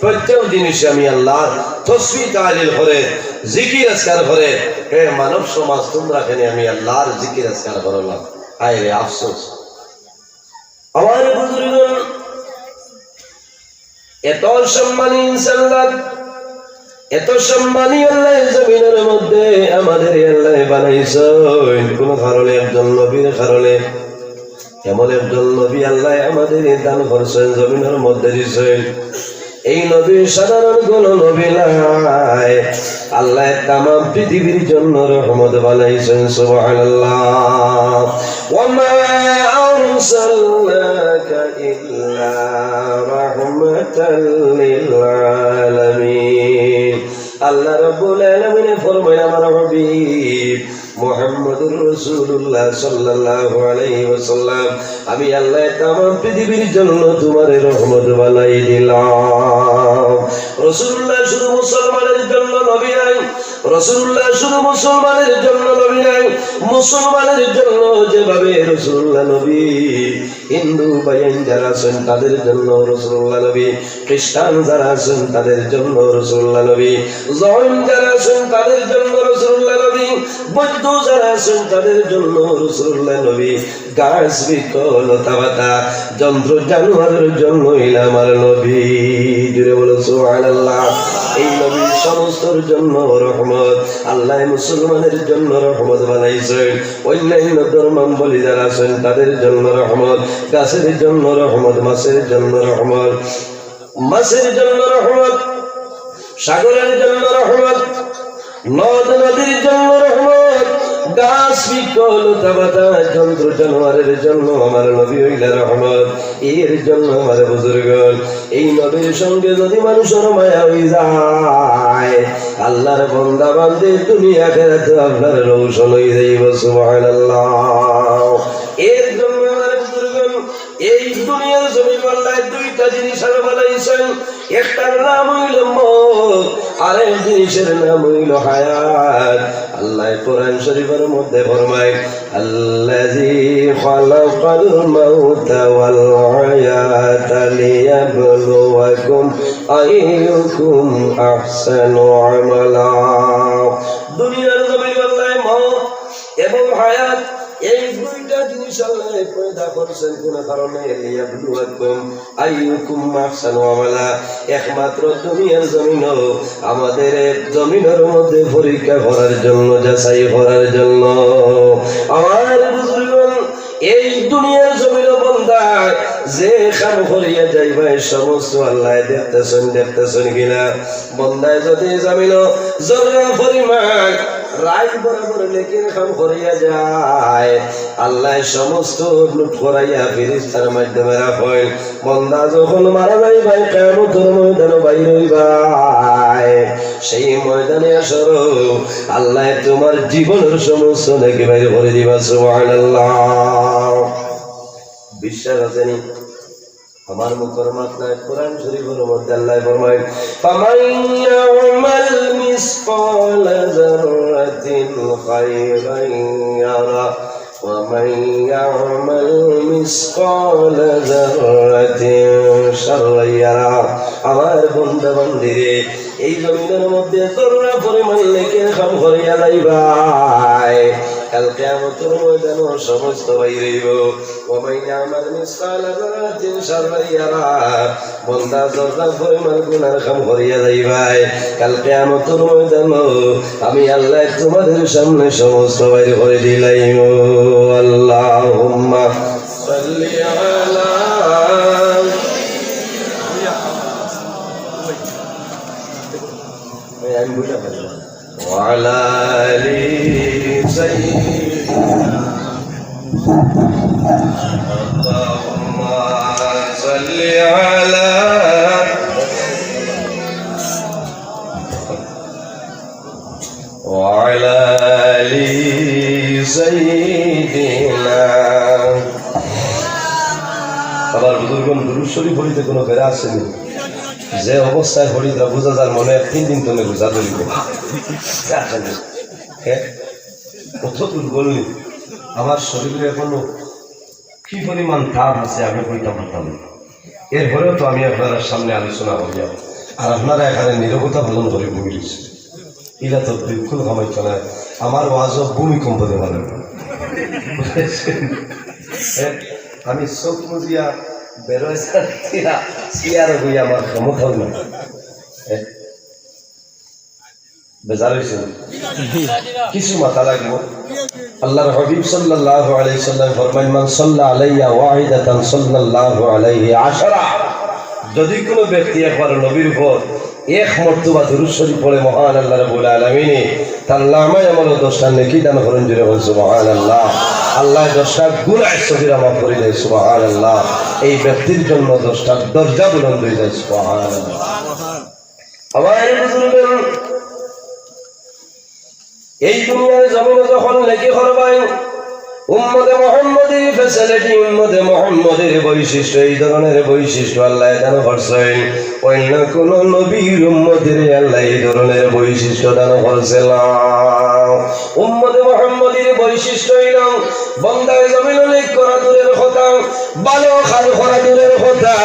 প্রত্যেক জিনিসে আমি আল্লাহর তসবিহ তাহলিল করে, জিকির আজকার করে। হে মানব সমাজ, তোমরা কেনে আমি আল্লাহর জিকির আজকার করো না? হায় রে আফসোস। আমার বুজুর্গণ, এত সম্মানী ইনসান, এত সম্মানী আল্লাহ জমিনের মধ্যে আমাদের আল্লাহ বানাইছেন। কোন কারণে? একজন নবীর কারণে। এমন একজন নবী আল্লাহ আমাদের দান করছেন, জমিনের মধ্যে দিছেন। এই নবী সাধারণ কোন নবী নায়। আল্লাহ তামাম পৃথিবীর জন্য রহমত বানাইছেন। সুবহানাল্লাহ। وما أرسلناك إلا رحمة للعالمين। আল্লাহ রাব্বুল আলামিনে ফরমায়, আমার হাবিব মুহাম্মদুর রাসূলুল্লাহ সাল্লাল্লাহু আলাইহি ওয়াসাল্লাম, আমি আল্লাহ তামাম পৃথিবীর জন্য তোমারে রহমত বানাই দিলাম। রাসূলুল্লাহ শুধু মুসলমানের জন্য নবী নয়, রাসূলুল্লাহ শুধু মুসলমানের জন্য নবী নয়, মুসলমানের জন্য যেভাবে রাসূলুল্লাহ নবী, হিন্দু ভাইয়াইন যারা আছেন তাদের জন্য রাসূলুল্লাহ নবী, খ্রিস্টান যারা আছেন তাদের জন্য রাসূলুল্লাহ নবী, জৈন যারা আছেন তাদের জন্য রাসূলুল্লাহ নবী, বৌদ্ধ যারা আছেন তাদের জন্য রাসূলুল্লাহ নবী, গাছ বৃক্ষ লতা পাতা যন্ত্র জানোয়ারের জন্য অইলা আমার নবী। জুরে বলো সুবহানাল্লাহ। এই নবী সমস্তর জন্য রহমত। আল্লাহ মুসলমানের জন্য রহমত বানাইছেন। অন্যান্য ধর্মাবলম্বী যারা আছেন তাদের জন্য রহমত, গাছের জন্য রহমত, মাছের জন্য রহমত, মাছের জন্য রহমত, সাগরের জন্য রহমত, নদ নদীর জন্য রহমত, গাছ বৃক্ষ লতা পাতা যন্ত্র জানোয়ারের জন্য আমার নবী অইলা রহমত। এর জন্য আমার বুজুর্গণ, এই নবীর সঙ্গে যদি মানুষের মায়া অই যায়, আল্লাহর বান্দা বান্দি দুনিয়া আখেরাতে আপনার রোশন অই যাইব। সুবহানাল্লাহ। এর জন্য আমার বুজুর্গণ, এই দুনিয়ার জমিন আল্লাহ দুইটা জিনিস আরো বানাইছেন, একটার নাম অইল মউত, আরেক জিনিসের নাম অইল হায়াত। আল্লাহ কোরআন শরীফের মধ্যে ফরমায়, الذي خلق الموت والحياة ليبلوكم أيكم أحسن عملا। দুনিয়ার জমিন আল্লাহ মউত এবং হায়াত, এই দুইটা জিনিস আল্লাহ পয়দা করছেন কোন কারণে? ليبلوكم أيكم أحسن عملا। একমাত্র দুনিয়ার জমিনও আমাদের এই জমিনের মধ্যে পরীক্ষা করার জন্য, যাচাই করার জন্য। আমার বুজুর্গণ, এই দুনিয়ার জমিনও বন্দায় যে কাম করিয়া যাইবায়, সমস্ত আল্লাহ দেখতেছেন, দেখতেছেন কিনা? বন্দায় যদি জমিনও জর্রা পরিমাণ রাইত বরাবর নেকির কাম করিয়া যায়, আল্লাহ সমস্ত নোট করাইয়া ফিরিস্তার মাধ্যমে রাখইন। বন্দা যখন মারা যাইবায়, কিয়ামতর ময়দানো বাইর অইবায়, সেই ময়দানে হাশরো আল্লাহ তোমার জীবনের সমস্ত নেকি বাইর করি দিবা। সুবহানাল্লাহ। বিশ্বাস আছে নি? আমার মুখর মাত নায়, কোরআন শরীফের মধ্যে আল্লাহ ফরমায়, فمن يعمل مثقال ذرة خيرا يره ومن يعمل مثقال ذرة شرا يره। আমার বন্দা বান্দিরে, এই জমিনের মধ্যে জর্রা পরিমাণ নেকির কাম করিয়া যাইবায়, কাল কিয়ামতর ময়দানো সমস্ত বাইর অইব। ومن يعمل مثقال ذرة شرا يره। বন্দা জর্রা পরিমাণ গুনার কাম করিয়া যাইবায়, কাল কিয়ামতর ময়দানো আমি আল্লাহ তোমাদের সামনে সমস্ত বাইর করি দিলাইমু। اللهم صل على وعلى آل سيدنا، اللهم صل على وعلى آل سيدنا। আমার বুজুর্গণ, দুরূদ শরীফ পড়িতে কোনো বেড়া আসেনি। যে অবস্থায় পড়ি তা বুঝা যার মনে এক তিন দিন তুমি বুঝা ধরিব। হ্যাঁ? কত দুর্বল নি, আমার শরীরে এখনো কি পরিমাণ তাপ আছে আমি কইতাম পারতাম না। এরপরেও তো আমি আপনারার সামনে আলোচনা করিয়ার, আর আপনারা এখানে নীরবতা পালন করি বই রইছইন। ইলা তো বিলকুল কাম অইতো নায়। আমার ওয়াজও ভূমিকম্প দেওয়া লাগবে। আমি চোখ মুজিয়া বেরোয় দিয়া চেয়ারো বইয়া আমার ক্ষমতাও নাই। বেজার অইছইন? কিছু মাতা লাগবো। আল্লাহর হাবিব সাল্লাল্লাহু আলাইহি সাল্লাম ফরমাইন, "মান সাল্লা আলাইয়া ওয়াহিদাতান সাল্লাল্লাহু আলাইহি আশারা।" যদি কোনো ব্যক্তি একবার নবীর উপর এক মর্তবা দুরূদ শরীফ পড়ে, মহান আল্লাহ রাব্বুল আলামিনে তার নামায় আমলো দশটা নেকি দান করইন। জোরে বল সুবহানাল্লাহ। আল্লাহ দশটা গুনাহ সগীরা মাফ করি দেয়। সুবহানাল্লাহ। এই ব্যক্তির জন্য দশটা দরজা বুলন্দ অই যায়। সুবহানাল্লাহ। আমার বুজুর্গ, এই দুনিয়ার জমিনো যখন লেখি করবায়, উম্মতে মুহাম্মদীর facility, উম্মতে মুহাম্মদীর বৈশিষ্ট্য, এই ধরনের বৈশিষ্ট্য আল্লায় দান করছইন। অইন্য কোনো নবীর উম্মতরে আল্লায় এই ধরনের বৈশিষ্ট্য দান করছে না। উম্মতে মুহাম্মদীর বৈশিষ্ট্য অইল, বন্দায় জমিনো লেখি করা দূরের কথা, ভালো কাজ করা দূরের কথা,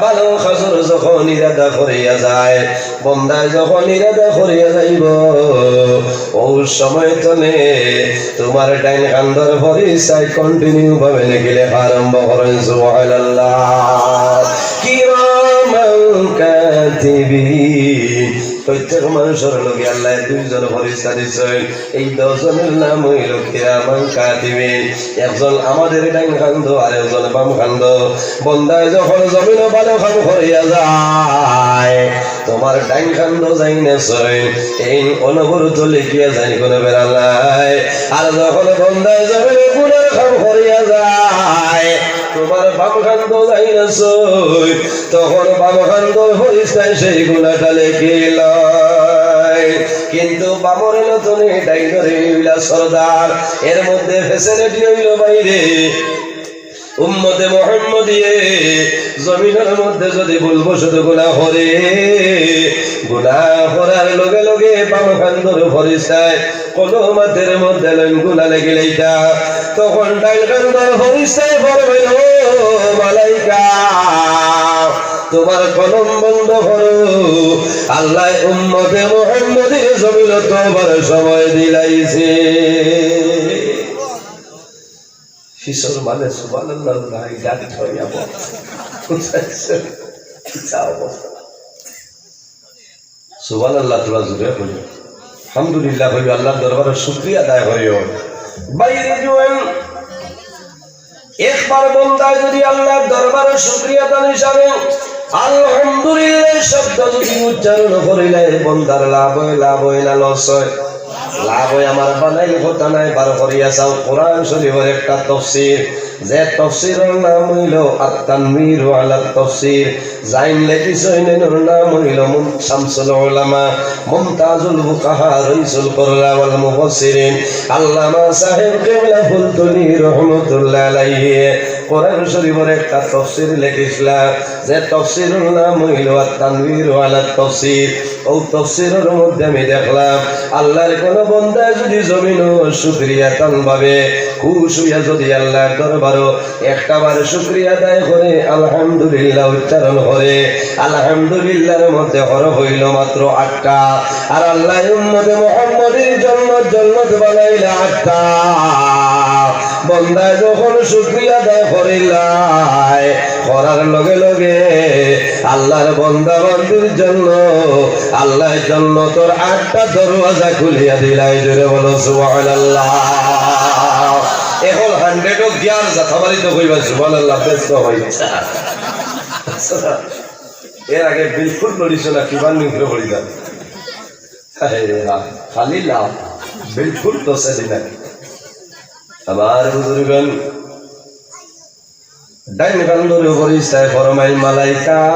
ভালো কাজর যখন ইরাদা করিয়া যায়, বন্দায় যখন ইরাদা করিয়া যাইবো, অউ সময় তনে তুমার ডাইন কান্দর ফিরিস্তায় continue ভাবে নেকি লেখা আরম্ভ করইন। সুবহানাল্লাহ। কিরামান কাতিবিন। প্রত্যেক মানুষর লগে আল্লায় দুইজন ফিরিস্তা দিছইন। এই দুইজনর নাম অইল কিরামান কাতিবিন। একজন আমাদের ডাইন কান্দো আর একজন বাম কান্দো। বন্দায় যখন জমিনো ভালো কাম করিয়া যায়, তুমার ডাইন কান্দো যাইন আছইন, এইন অনবরত লেখিয়া যাইন, কোনো বেড়া নাই। আর যখন বন্দায় জমিনো গুনার কাম করিয়া যায়, তুমার বাম কান্দো যাইন আছইন, তখন বাম কান্দর ফিরিস্তায় সেই গুনাটা লেখিলাইন। কিন্তু বামর নতনে ডাইনর অইলা সর্দার, এর মধ্যে facility অইল বাইরে। উম্মতে মুহাম্মদীয়ে জমিনর মধ্যে যদি ভুলবশত গুনা করে, গুনা করার লগে লগে বাম কান্দর ফিরিস্তায় কলম আতর মধ্যে লইন গুনা লেখিলাইতা, তখন ডাইন কান্দর ফিরিস্তায় ফরমাইন, "ও মালাইকা, তুমার কলম বন্ধ করো, আল্লায় উম্মতে মুহাম্মদীর জমিনো তওবার সময় দিলাইছে।" কিসর মানে সুবহানাল্লাহ নাই, গাড়ি ছড়িয়া বল। কিতা অবস্থা? সুবহানাল্লাহ, তোরা জোরে কইও। আলহামদুলিল্লাহ কইও, আল্লাহর দরবারে শুকরিয়া আদায় করিও। বাইরে জুয়ান, একবার বন্দায় যদি আল্লাহর দরবারে শুকরিয়া আদায় হিসাবে আলহামদুলিল্লাহ শব্দ যদি উচ্চারণ করিলে, বন্দার লাভ অয়, লাভ অয় না loss অয়? লাভ অয়। আমার বানাইল কথা নায়, বার করিয়া চাও। কোরআন শরীফর একটা তফসির, যে তফসিরর নাম অইল আত-তানবীর আলা তফসির, যাইন লেখিছইন, এনর নাম অইল মুম-, শামসুল উলামা, মুমতাজুল ফুকাহা, রইসুল কুররা ওয়াল মুফাসসিরিন, আল্লামা সাহেব কিবলা ফুলতলি রহমতুল্লাহ আলাইহি কোরআন শরীফর একটা তফসির লেখিছলা, যে তফসিরর নাম অইল আত-তানবীর আলা তফসির। অউ তফসিরর মধ্যে আমি দেখলাম, আল্লাহর কোনো বন্দায় যদি জমিনো শুকরিয়া তান ভাবে খুশ অইয়া যদি আল্লাহর দরবারো একটা বার শুকরিয়া আদায় করে, আলহামদুলিল্লাহ উচ্চারণ করে, আলহামদুলিল্লাহর মধ্যে হরফ অইল মাত্র আটটা, আর আল্লায় উম্মতে মুহাম্মদীর জন্নত, জন্নত বানাইলা আটটা। বন্দায় যখন শুকরিয়া আদায় করিলায়, করার লগে লগে আল্লাহর বন্দা বান্দির জন্য আল্লায় জন্নতর আটটা দরওয়াজা খুলিয়া দিলাইন। জোরে বলো সুবহানাল্লাহ। এখন hundred ও গিয়ার জাতা মারি তো কইবা সুবহানাল্লাহ, ব্যস্ত অইতা। এর আগে বিলকুল নড়িছ না, কিমান নিংখে পড়ি যাও। আরে রে, খালি লাভ, বিলকুল তো সেদিন নাকি। আমার বুজুর্গান, ডাইন কান্দর ফিরিস্তায় ফরমাইল, "মালাইকা,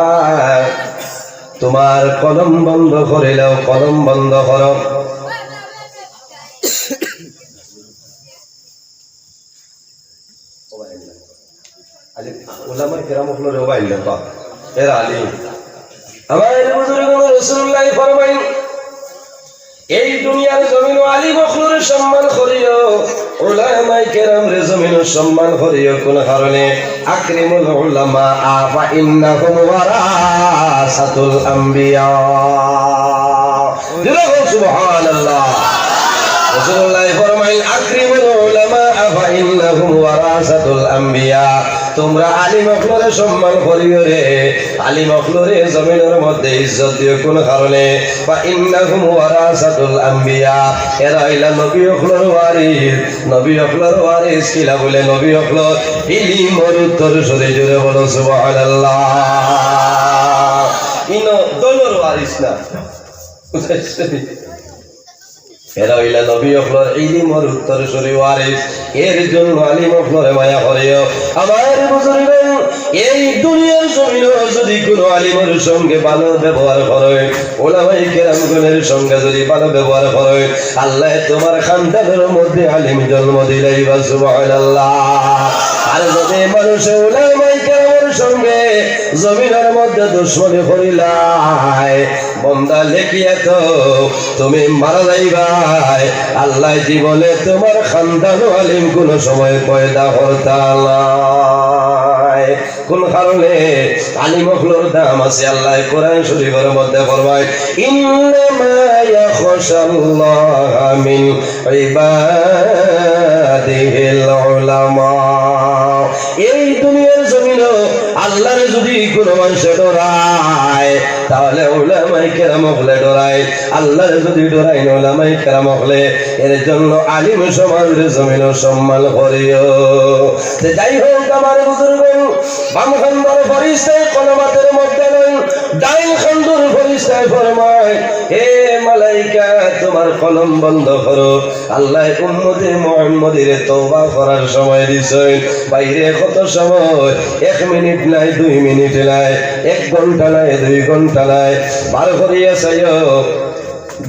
তুমার কলম বন্ধ করিলাও, কলম বন্ধ করো।" আলী, উলামায়ে কেরাম অকলরে ওবা আইলা তো, এরা আলী। আমার বুজুর্গ রাসূলুল্লাহ ফরমাইন, এই দুনিয়ার জমিনো আলিম অকলরে সম্মান করিও, উলামায়ে কেরামরে জমিনো সম্মান করিও। কোন কারণে? আকরিমুল উলামা ফা ইন্নাহুম ওয়ারাসাতুল আম্বিয়া। জোরে কও সুবহানাল্লাহ। রাসূলুল্লাহ ফরমাইন, আকরিমুল উলামা ফা ইন্নাহুম ওয়ারাসাতুল আম্বিয়া। তোমরা আলিম অকলরে সম্মান করিও রে, আলিম অকলরে জমিনর মধ্যে ইজ্জত দিও। কোন কারণে? ফা ইন্নাহুম ওয়ারাসাতুল আম্বিয়া, এরা অইলা নবী অকলর ওয়ারিস। নবী অকলর ওয়ারিস কিলা বুলে? নবী অকলর ইলিমর উত্তরসূরি। জোরে বলো সুবহানাল্লাহ। ইনো দলর ওয়ারিস না, বুঝছনি? এরা অইলা নবী অকলর ইলিমর উত্তরসূরি, ওয়ারিস। এর জন্য আলিম অকলরে মায়া করিও। আমার বুজুর্গ, এই দুনিয়ার জমিনো যদি কোনো আলিমর সঙ্গে ভালো ব্যবহার করো, উলামায়ে কেরামগণের সঙ্গে যদি ভালো ব্যবহার করো, আল্লায় তোমার খানদানর মধ্যে আলিম জন্ম দিলাইবা। সুবহানাল্লাহ। আর যদি মানুষে উলামায়ে কেরামর সঙ্গে জমিনর মধ্যে দুশমনি করিলায়, বন্দা, লেখিয়া থও, তুমি মারা যাইবায়, আল্লায় জীবনে তোমার খানদানো আলিম কোনো সময় পয়দা করতা নায়। কোন কারণে? আলিম অকলর দাম আছে। আল্লায় কোরআন শরীফর মধ্যে ফরমায়, ইন্নামা ইয়াখশাল্লাহা মিন ইবাদিহিল উলামা। এই দুনিয়ার জমিনো আল্লারে যদি কোনো মানুষে ডরায়, তাহলে উলামায়ে কেরাম অকলে ডরায়। আল্লারে যদি ডরাইন উলামায়ে কেরাম অকলে, এর জন্য আলিম সমাজরে জমিনো সম্মান করিও। তে যাই হোক, আমার বুজুর্গ, বাম খান্দর ফিরিস্তায় কলম আতর মধ্যে লইন, ডাইন খান্দর ফিরিস্তায় ফরমায়, হে মালাইকা, তোমার কলম বন্ধ করো। আল্লায় উম্মতে মুহাম্মদীরে তওবা করার সময় দিছইন। বাইরে কত সময়? এক মিনিট নাই, দুই মিনিট নাই, এক ঘন্টা নাই, দুই ঘন্টা নাই। বার করিয়া চাইও।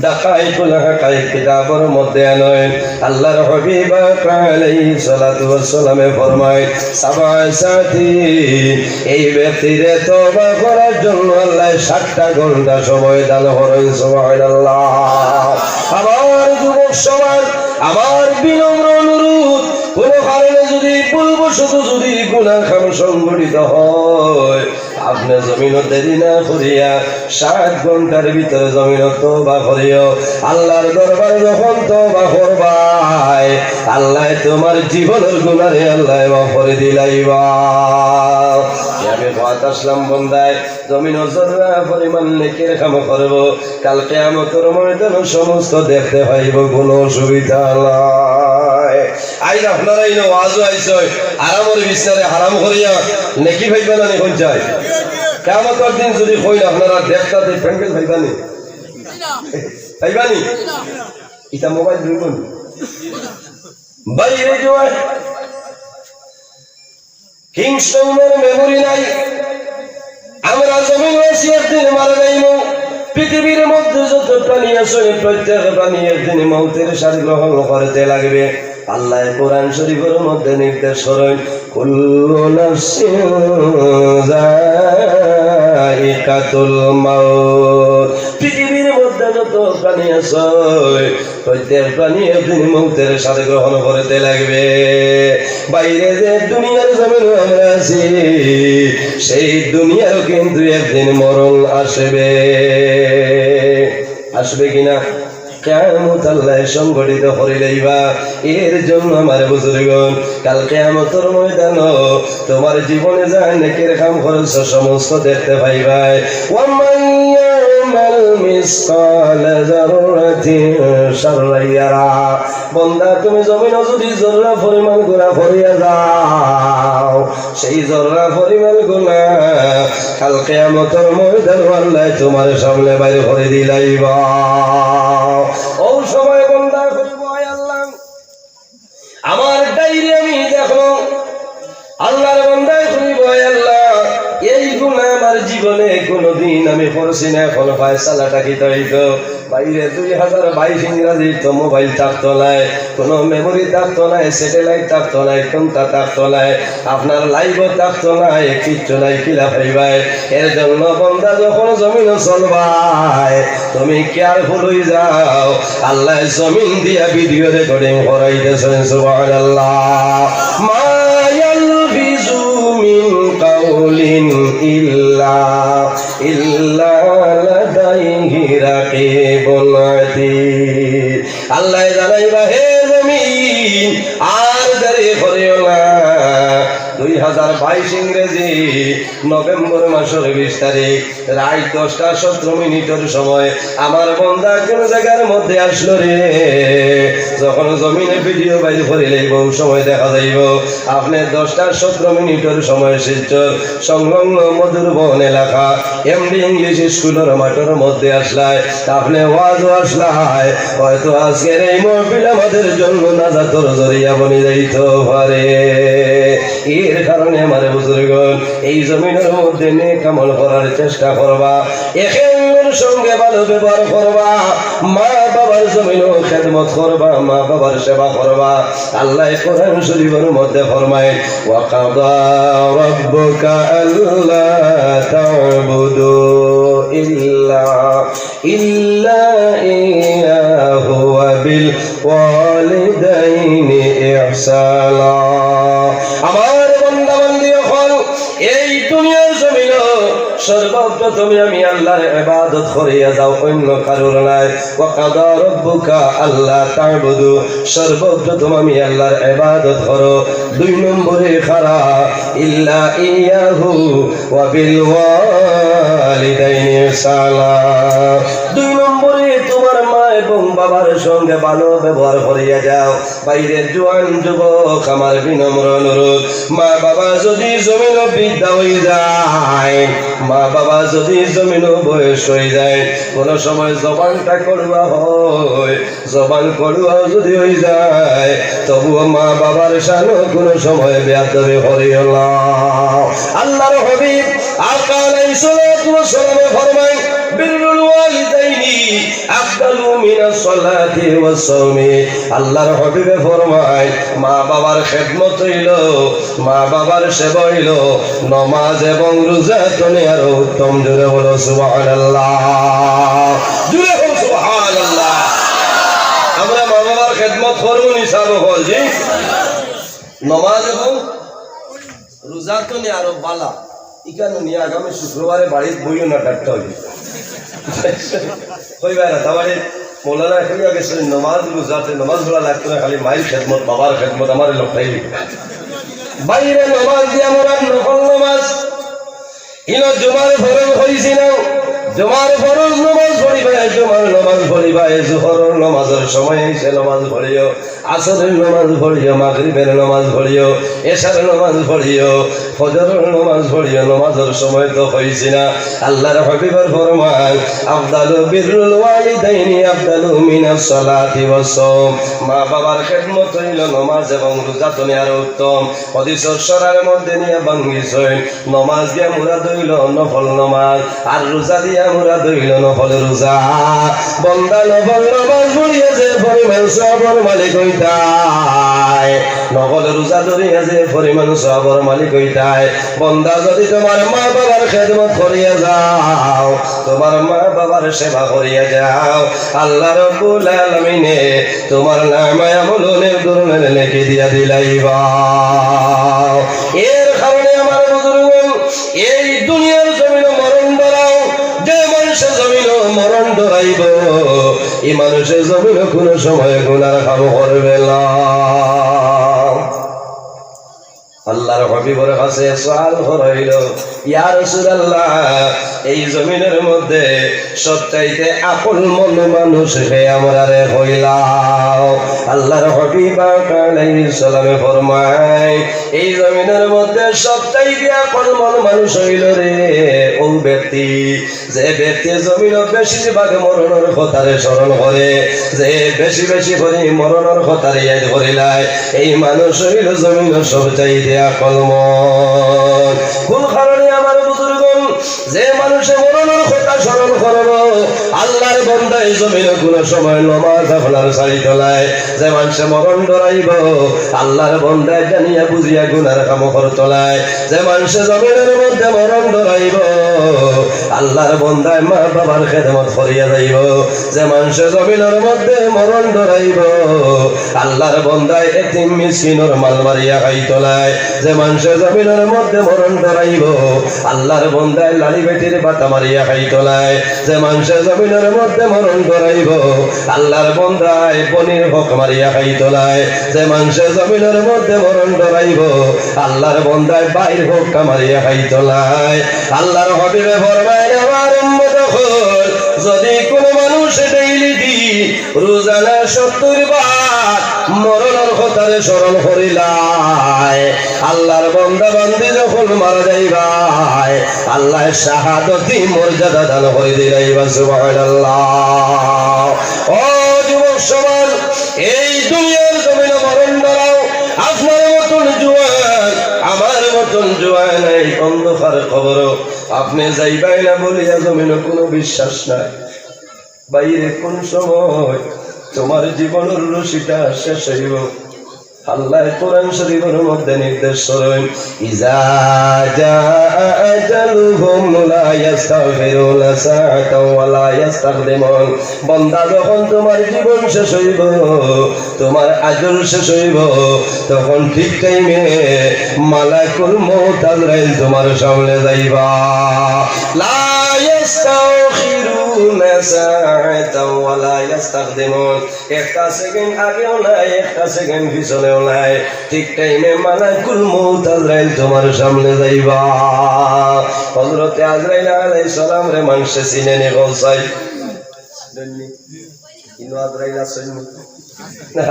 দাকাইকুল হাকাইক কিতাবর মধ্যে আনইন, আল্লাহর হাবিব পাক আলাইহিস সালাতু ওয়াস সালামে ফরমায়, সাবআ সাতি, এই ব্যক্তিরে তওবা করার জন্য আল্লায় সাতটা ঘন্টা সময় দান করইন। সুবহানাল্লাহ। আমার যুবক সমাজ, আমার বিনম্র অনুরোধ, কোনো কারণে যদি ভুলবশত যদি গুনাহ কাম সংঘটিত হয়, আপনে জমিনো দেরি না করিয়া সাত ঘন্টার ভিতরে জমিনো তওবা করিও। আল্লাহর দরবারে যখন তওবা করবায়, আল্লায় তোমার জীবনর গুনারে আল্লায় মাফ করি দিলাইবা। এ আমি কওয়াত আসলাম বন্দায়, জমিনো জর্রা পরিমাণ নেকির কাম করবো, কাল কিয়ামতর ময়দানো সমস্ত দেখতে পাইবো, কোনো অসুবিধা নাই। আইজ আপনারা ইনো ওয়াজো আইছইন, আরামর বিছনারে হারাম করিয়া নেকি পাইবা না নি কইন চাই? কিয়ামতর দিন যদি কইন আপনারা দেখতা তে প্যান্ডেল পাইবা নি? পাইবা নি? ইটা মোবাইল ধরবো নি? বাইরে জোয়ার। কিংস্টনের মেমোরি নাই। আমরা জমিনো আছি, একদিন মারা যাইমু। পৃথিবীর মধ্যে যত প্রাণী আছে, প্রত্যেক প্রাণী একদিন মৌতের স্বাদ গ্রহণ করতে লাগবে। আল্লায় কোরআন শরীফর মধ্যে নির্দেশ করইন, "কুল্লু নাফসিন যায়িকাতুল মাউত।" পৃথিবীর মধ্যে যত প্রাণী আছে, প্রত্যেক প্রাণী একদিন মৌতের স্বাদ গ্রহণ করতে লাগবে। বাইরে যে দুনিয়ার জমিনো আমরা আছি, সেই দুনিয়ারও কিন্তু একদিন মরণ আসবে। আসবে কিনা? কিয়ামত আল্লায় সংঘটিত করি লইবা। এর জন্য আমার বুজুর্গন, কাল কিয়ামতর ময়দানো তোমার জীবনে যা নেকির কাম করছো সমস্ত দেখতে পাইবায়। ওয়া মান ইয়ামাল মিসকালা যাররাতিন শাররান ইয়ারা। বন্দা, তুমি জমিনো যদি জর্রা পরিমাণ গুনাহ করিয়া যাও, সেই জর্রা পরিমাণ গুনাহ কাল কিয়ামতর ময়দানো আল্লায় তোমার সামনে বাইর করি দিলাইবা। অউ সময় বন্দায় কইবো, "আয় আল্লাহ, আমার ডায়েরি আমি দেখমু।" আল্লাহর বন্দায় কইবো, "আয় আল্লাহ, এই গুনাহ আমার জীবনে কোনোদিন আমি করছি না, অখন ফয়সালাটা কিতা অইতো?" বাইরে দুই হাজার বাইশ ইংরাজি তো মোবাইল থাকতো নায়, কোনো মেমোরি থাকতো নায়, স্যাটেলাইট থাকতো নায়, কোনটা থাকতো নায়, আপনার লাইভও থাকতো নায়, কিচ্ছু নাই, কিলা পাইবায়? এর জন্য বন্দা যখন জমিনও চলবায়, তুমি কেয়ারফুল অই যাও। আল্লায় জমিন দিয়া ভিডিও রেকর্ডিং করাইতেছেন, সুবহানাল্লাহ। মা ইয়ালফিজু মিন কাউলিন ইল্লা, ইল্লা লাদাইহি রাকিবুন আতীদ। আল্লায় জানাইবা, হে জমিন, আর দেরি করিও না। দুই হাজার বাইশ ইংরেজি নভেম্বর মাসর বিশ তারিখ রাইত দশটা সতেরো মিনিটর সময় আমার বন্দা কোন জাগার মধ্যে আসলো রে? যখন জমিনে ভিডিও বাইর করিলাইব, ওই সময় দেখা যাইব আপনে দশটা সতেরো মিনিটর সময় শিলচর সংলগ্ন মধুরবন এলাকা এমডি ইংলিশ স্কুলর মাঠর মধ্যে আসলায়, আপনে ওয়াজও আসলায়, হয়তো আজকের এই মহফিল আমাদের জন্য নাজাতর জরিয়া বনি যাইতো পারে। এর কারণে আমার বুজুর্গন, এই জমিনর মধ্যে নেক আমল করার চেষ্টা করবা, একে অন্যর সঙ্গে ভালো ব্যবহার করবা, মা বাবার জমিনও খেদমত করবা, মা বাবার সেবা করবা। আল্লায় কোরআন শরীফর মধ্যে ফরমায়, "ওয়া কাদা রাব্বুকা আল্লা তা'বুদু ইল্লা, ইল্লা ইয়াহু ওয়া বিল ওয়ালিদাইনি ইহসানা।" আমার বান্দা বান্দি অকল, এই দুনিয়ার জমিনও সর্বপ্রথমে আমি আল্লাহর ইবাদত করিয়া যাও, অন্য কারোর নায়। ওয়া কাদা রাব্বুকা আল্লা তা'বুদু, সর্বপ্রথম আমি আল্লাহর ইবাদত করো। দুই নম্বরে কারা, ইল্লা ইয়াহু ওয়া বিল ওয়ালিদাইনি ইহসানা। দুই নম্বরে তোমার মা এবং বাবার সঙ্গে ভালো ব্যবহার করিয়া যাও। বাইরে জোয়ান যুবক, আমার বিনম্র অনুরোধ, মা বাবা যদি জমিনও বৃদ্ধা অই যায়, মা বাবা যদি জমিনও বয়স অই যায়, কোনো সময় জবানটা কড়ুয়া হয়, জবান কড়ুয়াও যদি অই যায়, তবুও মা বাবার শানো কোনো সময় বেয়াদবি করিও না। আল্লাহর হাবিব আকা আলাইহিস সালাতু ওয়াস সালামে ফরমায়, "বিররুল ওয়ালিদাইনি আফদালু মিনাস সালাতি ওয়াস সাওমি।" আল্লাহর হাবিবে ফরমায়, মা বাবার খেদমত অইলো, মা বাবার সেবা অইলো নমাজ এবং রোজা তনে আরো উত্তম। জোরে বলো সুবহানাল্লাহ, জোরে বলো সুবহানাল্লাহ। আমরা মা বাবার খেদমত করবো নি সাব অকল, জি? নমাজ এবং রোজা তনে আরো বালা। ইখান নিয়া আগামী শুক্রবারে বাড়িত বইও না, ডাক্তার অইবে। কইবা না, তার মানে মৌলানা কইয়া গেছে, নমাজ রোজাতে নমাজ পড়া লাগতো না, খালি মায়ের খেদমত, বাবার খেদমত, আমার লোকটাই লিখবে। বাইরে নমাজ দিয়া মোরা নফল নমাজ, ইনো জুমার ফরজ কইছি না, জুমার ফরজ নমাজ পড়িবা, জুমার নমাজ পড়িবা, এই জোহরর নমাজর সময় অইছে, নমাজ পড়িও, আসরের নমাজ পড়িও, মাগরিবের নমাজ পড়িও, এশার নমাজ পড়িও, ফজরর নমাজ পড়িও, নমাজর সময় তো কইছি না। আল্লাহর হাবিবর ফরমান, "আফদালু বিররুল ওয়ালিদাইনি আফদালু মিনাস সালাতি ওয়াস সাওম।" মা বাবার খেদমত অইলো নমাজ এবং রোজা তনে আরো উত্তম। হাদিসর সরার মধ্যে নিয়া ভাঙ্গিছইন, নমাজ দিয়া মুরাদ অইলো নফল নমাজ, আর রোজা দিয়া মুরাদ অইলো নফল রোজা। বন্দা নফল নমাজ পড়িয়া যে পরিমাণ সওয়াবর মালিক অইতায়, নফল রোজা ধরিয়া যে পরিমাণ সওয়াবর মালিক অইতায়, বন্দা যদি তোমার মা বাবার খেদমত করিয়া যাও, তোমার মা বাবার সেবা করিয়া যাও, আল্লাহ রাব্বুল আলামিনে তোমার নামায়ে আমল অনেক ধরনের নেকি দিয়া দিলাইবা। এর কারণে আমার বুজুর্গন, এই দুনিয়ার জমিনো মরণ ডরাও, যে মানুষে জমিনো মরণ ডরাইবো, ই মানুষে জমিনো কোনো সময় গুনার কাম করবে না। আল্লাহর হাবিবর কাছে সওয়াল করা অইলো, "ইয়া রাসূলুল্লাহ, এই জমিনর মধ্যে সবচাইতে আকলমন্দ মানুষ কে? আমরারে কইলাও।" আল্লাহর হাবিব পাক আলাইহিস সালামে ফরমায়, "এই জমিনর মধ্যে সবচাইতে আকলমন্দ মানুষ অইলো রে অউ ব্যক্তি, যে ব্যক্তি জমিনো বেশিরভাগ মরণর কথারে স্মরণ করে, যে বেশি বেশি করি মরণর কথারে ইয়াদ করিলায়, এই মানুষ অইলো জমিনো সবচাইতে আকলমন্দ।" কোন কারণে আমার বুজুর্গন, যে মানুষে মরণর কথা স্মরণ করবো, আল্লাহর বন্দায় জমিন কুনু সময় নমাজ আপনার ছাড়িতো নায়। যে মানষে মরণ ডরাইবো, আল্লার বন্দায় জানিয়া বুঝিয়া গুনার কাম করতো নায়। যে মানষে জমিনর মধ্যে মরণ ডরাইবো, আল্লার বন্দায় মা-বাবার খেদমত করিয়া যাইবো। যে মানষে জমিনর মধ্যে মরণ ডরাইবো, আল্লার বন্দায় এতিম মিসকিনর মাল মারিয়া খাইতো নায়। যে মানষে জমিনর মধ্যে মরণ ডরাইবো, আল্লার বন্দায় লাড়ি বেটির বাতা মারিয়া খাইতো নায়। যে মানষে জমিনর মধ্যে মরণ ডরাইবো, আল্লার বন্দায় বইনর হক মারিয়া খাইতো নায়। যে মানষে জমিনর মধ্যে মরণ ডরাইবো, আল্লার বন্দায় ভাইর হক মারিয়া খাইতো নায়। আল্লার হাবিবে ফরমাইন, আমার উম্মত অকল, যদি কুনু মানুষ ডেইলি দি রোজানা সত্তর বার মরণর কথারে স্মরণ করিলায়, আল্লার বন্দা বান্দি যখন মারা যাইবায়, আল্লায় শাহাদতি মর্যাদা দান করি দিলাইবা। সুবহানাল্লাহ। ও যুবক সমাজ, এই দুনিয়ার জমিনো মরণ ডরাও। আপনার মতন জুয়ান, আমার মতন জুয়ান, এই অন্ধকার কবরো আপনে যাইবায় না বলিয়া জমিনো কুনু বিশ্বাস নাই। বাইরে কোন সময় তোমার জীবনর রশিটা শেষ অইবো? আল্লায় কোরআন শরীফর মধ্যে নির্দেশ করইন, "ইজা জাআ আজালুহুম লা ইয়াস্তাখিরুনা সাআতাও ওয়া লা ইয়াস্তাকদিমুন।" বন্দা, যখন তোমার জীবন শেষ অইবো, তোমার আজল শেষ অইবো, তখন ঠিক টাইমে মালাকুল মউত আজরাইল তোমার সামনে যাইবা। লা ইয়াস্তাখিরুনা সাআতাও ওয়া লা ইয়াস্তাকদিমুন। একটা সেকেন্ড আগেও নাই, একটা সেকেন্ড পিছনেও নাই। ঠিক টাইমে মালাকুল মউত আজরাইল তোমার সামনে যাইবা। হযরতে আজরাইল আলাইহিস সালামরে মানষে চিনে নি? কও চাই। ইনো আজরাইল আছইন নি? না,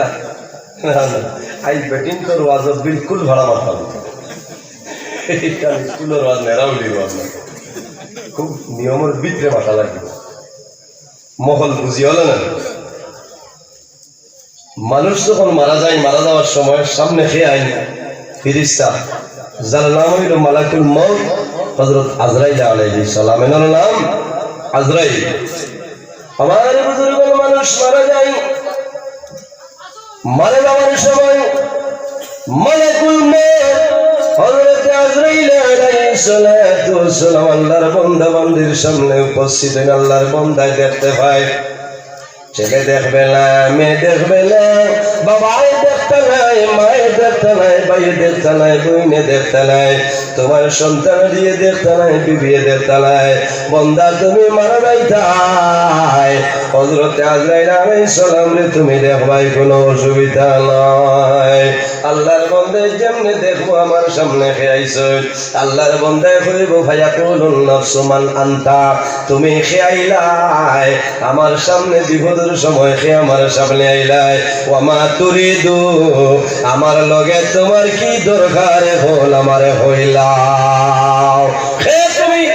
না, না। আইজ বেটিন্তর ওয়াজো বিলকুল ভাড়া মারতাম। ইটা স্কুলর ওয়াজ, নেরাউলির ওয়াজ না। খুব নিয়মর ভিতরে মাতা লাগে। মহল বুঝি অইলো না? মানুষ যখন মারা যায়, মারা যাওয়ার সময় সামনে কে আইন? ফিরিস্তা, যার নাম অইলো মালাকুল মউত, হযরত আজরাইল আলাইহিস সালাম। এনার নাম আজরাইল। আমার বুজুর্গ, মানুষ মারা যায়, মারা যাওয়ার সময় মালাকুল মউত হযরত আজরাইল আলাইহিস সালাতু ওয়াস সালাম আল্লাহর বান্দা বান্দির সামনে উপস্থিত অইন। আল্লাহর বান্দায় দেখতে পায়, ছেলে দেখবে না, মেয়ে দেখবে না, বাবায় দেখতা নায়, মায়ে দেখতা নায়, ভাইয়ে দেখতা নায়, বইনে দেখতা নায়, তোমার সন্তান দিয়ে দেখতা নায়, বিবিয়ে দেখতা নায়। বন্দা, তুমি মারা যাইতায়। হযরতে আজরাইল আলাইহিস সালামরে তুমি দেখবায়, কোনো অসুবিধা নাই। আল্লাহর বন্দায় যেমনে দেখবো আমার সামনে কে আইছইন, আল্লাহর বন্দায় কইবো, "ফায়াকুলুন নাফসু মান আনতা?" তুমি কে আইলায়? আমার সামনে বিপদর সময় কে আমার সামনে আইলায়? "ওয়া মা তুরিদু?" আমার লগে তোমার কি দরকার, অখন আমারে কইলাও। কে তুমি?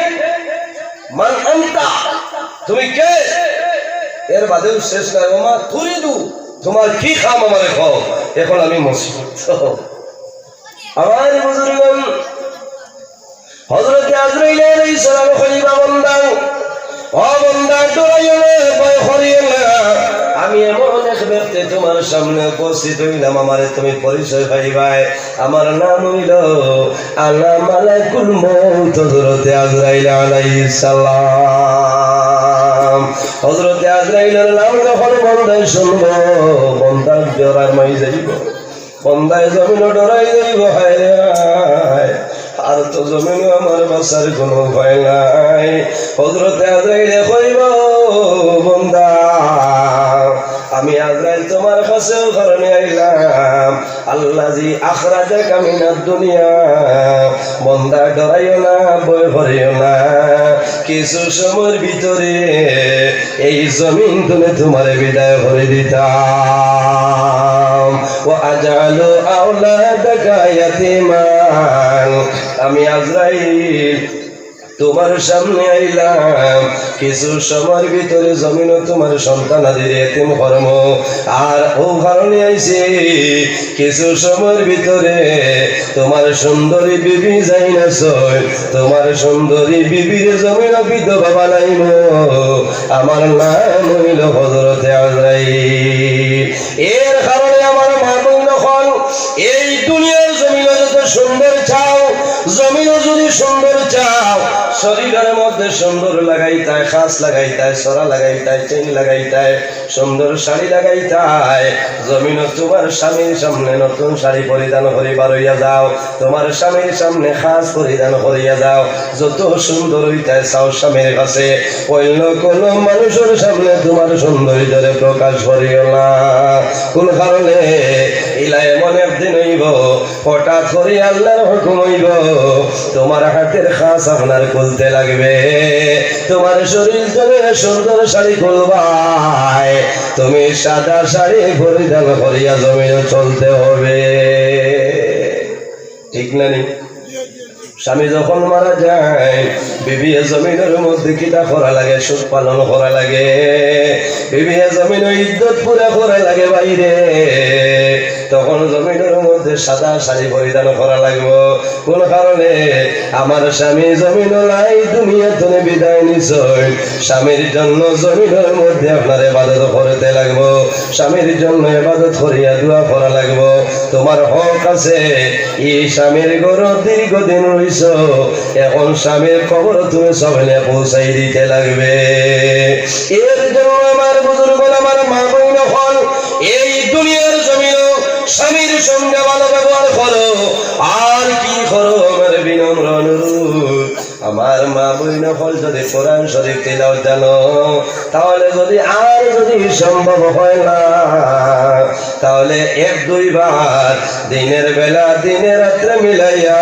মান আনতা? তুমি কে? এর বাদেও শেষ নাই। "ওয়া মা তুরিদু?" তোমার কি কাম আমারে কও, অখন আমি মসজিদ। আমার বুজুর্গ, হযরতে আজরাইল আলাইহিস সালাম কইবা, "বন্দা, ও বন্দা, ডরাইও না, ভয় করিও না। আমি এমন এক ব্যক্তি তোমার সামনে উপস্থিত অইলাম, আমারে তুমি পরিচয় পাইবায়। আমার নাম অইলো আনা মালাকুল মউত, হযরতে আজরাইল আলাইহিস সালাম।" হযরতে আজরাইলর নাম যখন বন্দায় শুনবো, বন্দা ডরাইয়া মাই যাইবো। বন্দায় জমিনো ডরাই যাইবো, হায় রে হায়, আর তো জমিনো আমার বাঁচার কোনো উপায় নাই। হযরতে আজরাইলে কইবো, "বন্দা, আমি আজরাইল তোমার কাছে অউ কারণে আইলাম, আল্লাযী আখরাজাকা মিনাদ দুনিয়া।" বন্দা, ডরাইও না, ভয় করিও না, কিছু সময়র ভিতরে এই জমিন থনে তোমারে বিদায় করি দিতাম। "ওয়া আজআলু আওলাদাকা ইয়াতীমান।" আমি আজরাইল তোমার সামনে আইলাম, কিছু সময়র ভিতরে জমিনো তোমার সন্তানাদিরে এতিম করমু। আর অউ কারণে আইছি, কিছু সময়র ভিতরে তোমার সুন্দরী বিবি যাইন আছইন, তোমার সুন্দরী বিবিরে জমিনো বিধবা বানাইমু। আমার নাম অইলো হযরতে আজরাইল। এর কারণে আমার মা বইন অকল, এই দুনিয়ার জমিনো যত সুন্দর চাও, জমিনো যদি সুন্দর চাও, শরীরের মধ্যে সুন্দর লাগাইতায়, খাস লাগাইতায়, ছড়া লাগাইতায়, চেইন লাগাইতায়, সুন্দর শাড়ি লাগাইতায়, জমিনো তোমার স্বামীর সামনে নতুন শাড়ি পরিধান করি বারইয়া যাও, তোমার স্বামীর সামনে খাস পরিধান করিয়া যাও, যত সুন্দর অইতায় চাও স্বামীর কাছে, অন্য কোনো মানুষের সামনে তোমার সৌন্দর্যরে প্রকাশ করিও না। কোন কারণে? ইলা এমন একদিন অইবো, হঠাৎ করি আল্লাহর হুকুম অইবো, তোমার হাতের খাস আপনার খুলতে লাগবে, তোমার শরীর থেকে সুন্দর শাড়ি খুলবায়, তুমি সাদা শাড়ি পরিধান করিয়া জমিনো চলতে হবে। ঠিক না নি? স্বামী যখন মারা যায়, বিবিয়ে জমিনর মধ্যে কিতা করা লাগে? সুখ পালন করা লাগে। বিবিয়ে জমিনর ইদ্দত পুরা করা লাগে ভাইরে। তখন জমিনর মধ্যে সাদা শাড়ি পরিধান করা লাগবো। কোন কারণে? আমার স্বামী জমিনো নাই, দুনিয়া থনে বিদায় নিছইন। স্বামীর জন্য জমিনর মধ্যে আপনার ইবাদত করতে লাগবো, স্বামীর জন্য ইবাদত করিয়া দোয়া করা লাগবো। তোমার হক আছে, ই স্বামীর ঘরো দীর্ঘদিন রইছো, এখন স্বামীর কবর তুমি সবেনে পৌঁছাই দিতে লাগবে। এর জন্য আমার বুজুর্গ, আমার মা বইন অকল, এই দুনিয়ার জমিনো স্বামীর সঙ্গে ভালো ব্যবহার করো। আর কি করো, আমার বিনম্র অনুরোধ, আমার মা বইন অকল যদি কোরআন শরীফ তিলাওয়াত জানো, তাহলে যদি আর যদি সম্ভব হয় না, তাহলে এক দুইবার দিনের বেলা, দিনে রাত্রে মিলাইয়া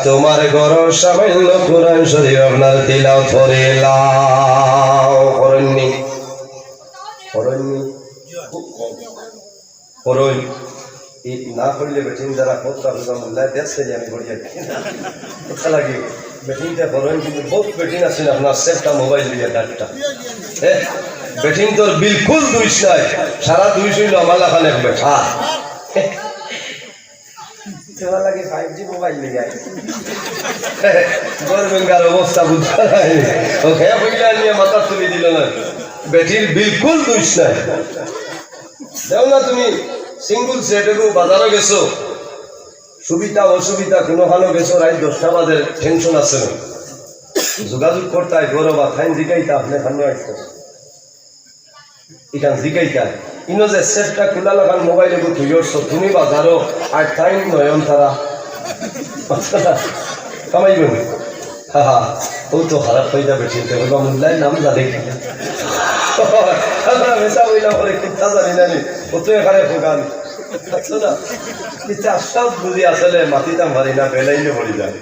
তোমার ঘরো সামান্য কোরআন শরীফ আপনার তিলাওয়াত করিলাও। করইননি? করইননি? করইন। ই না করলে বেটিন যারা কথা হইবা মোল্লায় দেখছে যে আমি করি আর কি। কথা লাগে। বেটিনটা করইন, কিন্তু বহুত বেটিন আছে না, আপনার সেটটা মোবাইল দিয়া ডাটটা। হ্যাঁ? বেটিন তোর বিলকুল দুষ নাই। সারা দুষ অইলো আমার লাখান এক বেটা। তোমার লাগে ফাইভ জি মোবাইল নিয়ে আয়। গভর্নমেন্টর অবস্থা বুঝা নাই। ওকে বুঝলে নিয়ে মাথা তুলি দিল না। বেটির বিলকুল দুষ নাই। দেও না তুমি সিঙ্গেল সেট এগু বাজারো গেছো, সুবিধা অসুবিধা কোনোখানো গেছো, রাইত দশটা বাজে, টেনশন আছে না। যোগাযোগ করতায় ঘরো বা থাইন জিকাইতা আপনে খানো আইতো। ইখান জিকাইতা। ইনো যে সেটটা খুলা লাখান মোবাইল এগু তুই উঠছো, তুমি বাজারো আর থাইন নয়ন তারা। কামাইবো নি? হা হা, ও তো খারাপ অই যাবে, চিন্তা করবা, মোল্লার নাম জানে কি? আমরা মেশা অইলাম পরে কিতা জানি না নি, ও তো এখানে ফোকান। আচ্ছা না? কিতা সব বুঝি আসলে মাতিতাম পারি না, বেলাইলে পড়ি যায়।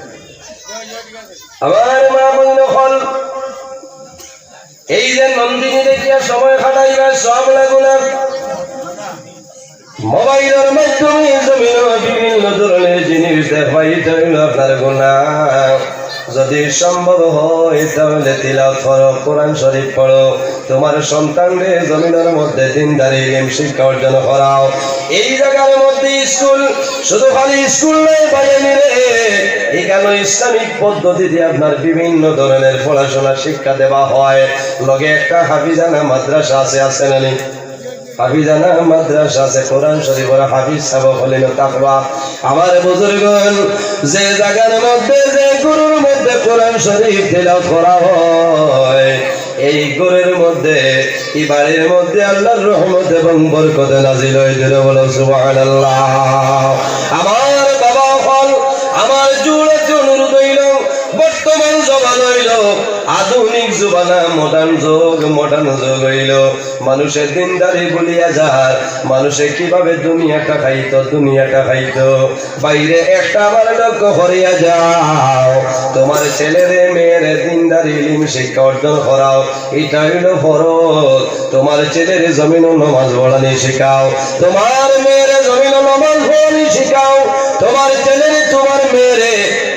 আমার মা বইন অকল, এই যে নন্দিনী দেখিয়া সময় কাটাইবার সব লাগু না। মোবাইলর মাধ্যমে জমিনর বিভিন্ন ধরনের জিনিস দেখবা, ইটা অইলো আপনার গুনাহ। যদি সম্ভব হয় তাহলে তিলাওয়াত করো, কোরআন শরীফ পড়ো, তোমার সন্তানরে জমিনর মধ্যে দিনদারি ইলিম শিক্ষা অর্জন করাও। এই জাগার মধ্যে স্কুল, শুধু খালি স্কুল নয় ভাইয়াইন রে, ইখানো ইসলামিক পদ্ধতিতে আপনার বিভিন্ন ধরনের পড়াশোনা শিক্ষা দেওয়া হয়। লগে একটা হাফিজানা মাদ্রাসা আছে, আছে না নি? হাফিজানা মাদ্রাসা আছে, কোরআন শরীফর হাফিজ সাব অকল ইনো থাকবা। আমার বুজুর্গন, যে জাগার মধ্যে, যে ঘরর মধ্যে কোরআন শরীফ তিলাওয়াত করা হয়, এই ঘরর মধ্যে, এই বাড়ির মধ্যে আল্লাহর রহমত এবং বরকত নাজিল অয়। জোরে বলো সুবহানাল্লাহ। আমার বাবা অকল, আমার জোড়াতে অনুরোধ অইলো, বর্তমান জমানা অইলো আধুনিক জমানা, মডার্ন যুগ, মডার্ন যুগ অইলো। মানুষে দিনদারি ভুলিয়া যার, মানুষে কিভাবে দুনিয়াটা খাইতো, দুনিয়াটা খাইতো। ভাইরে একটা বার লক্ষ্য করিয়া যাও, তোমার ছেলেরে মেয়েরে দিনদারি ইলিম শিক্ষা অর্জন করাও, ইটা অইলো ফরজ। তোমার ছেলেরে জমিনো নমাজ পড়ানি শিখাও, তোমার মেয়েরে জমিনো নমাজ পড়ানি শিখাও, তোমার ছেলেরে তোমার মেয়েরে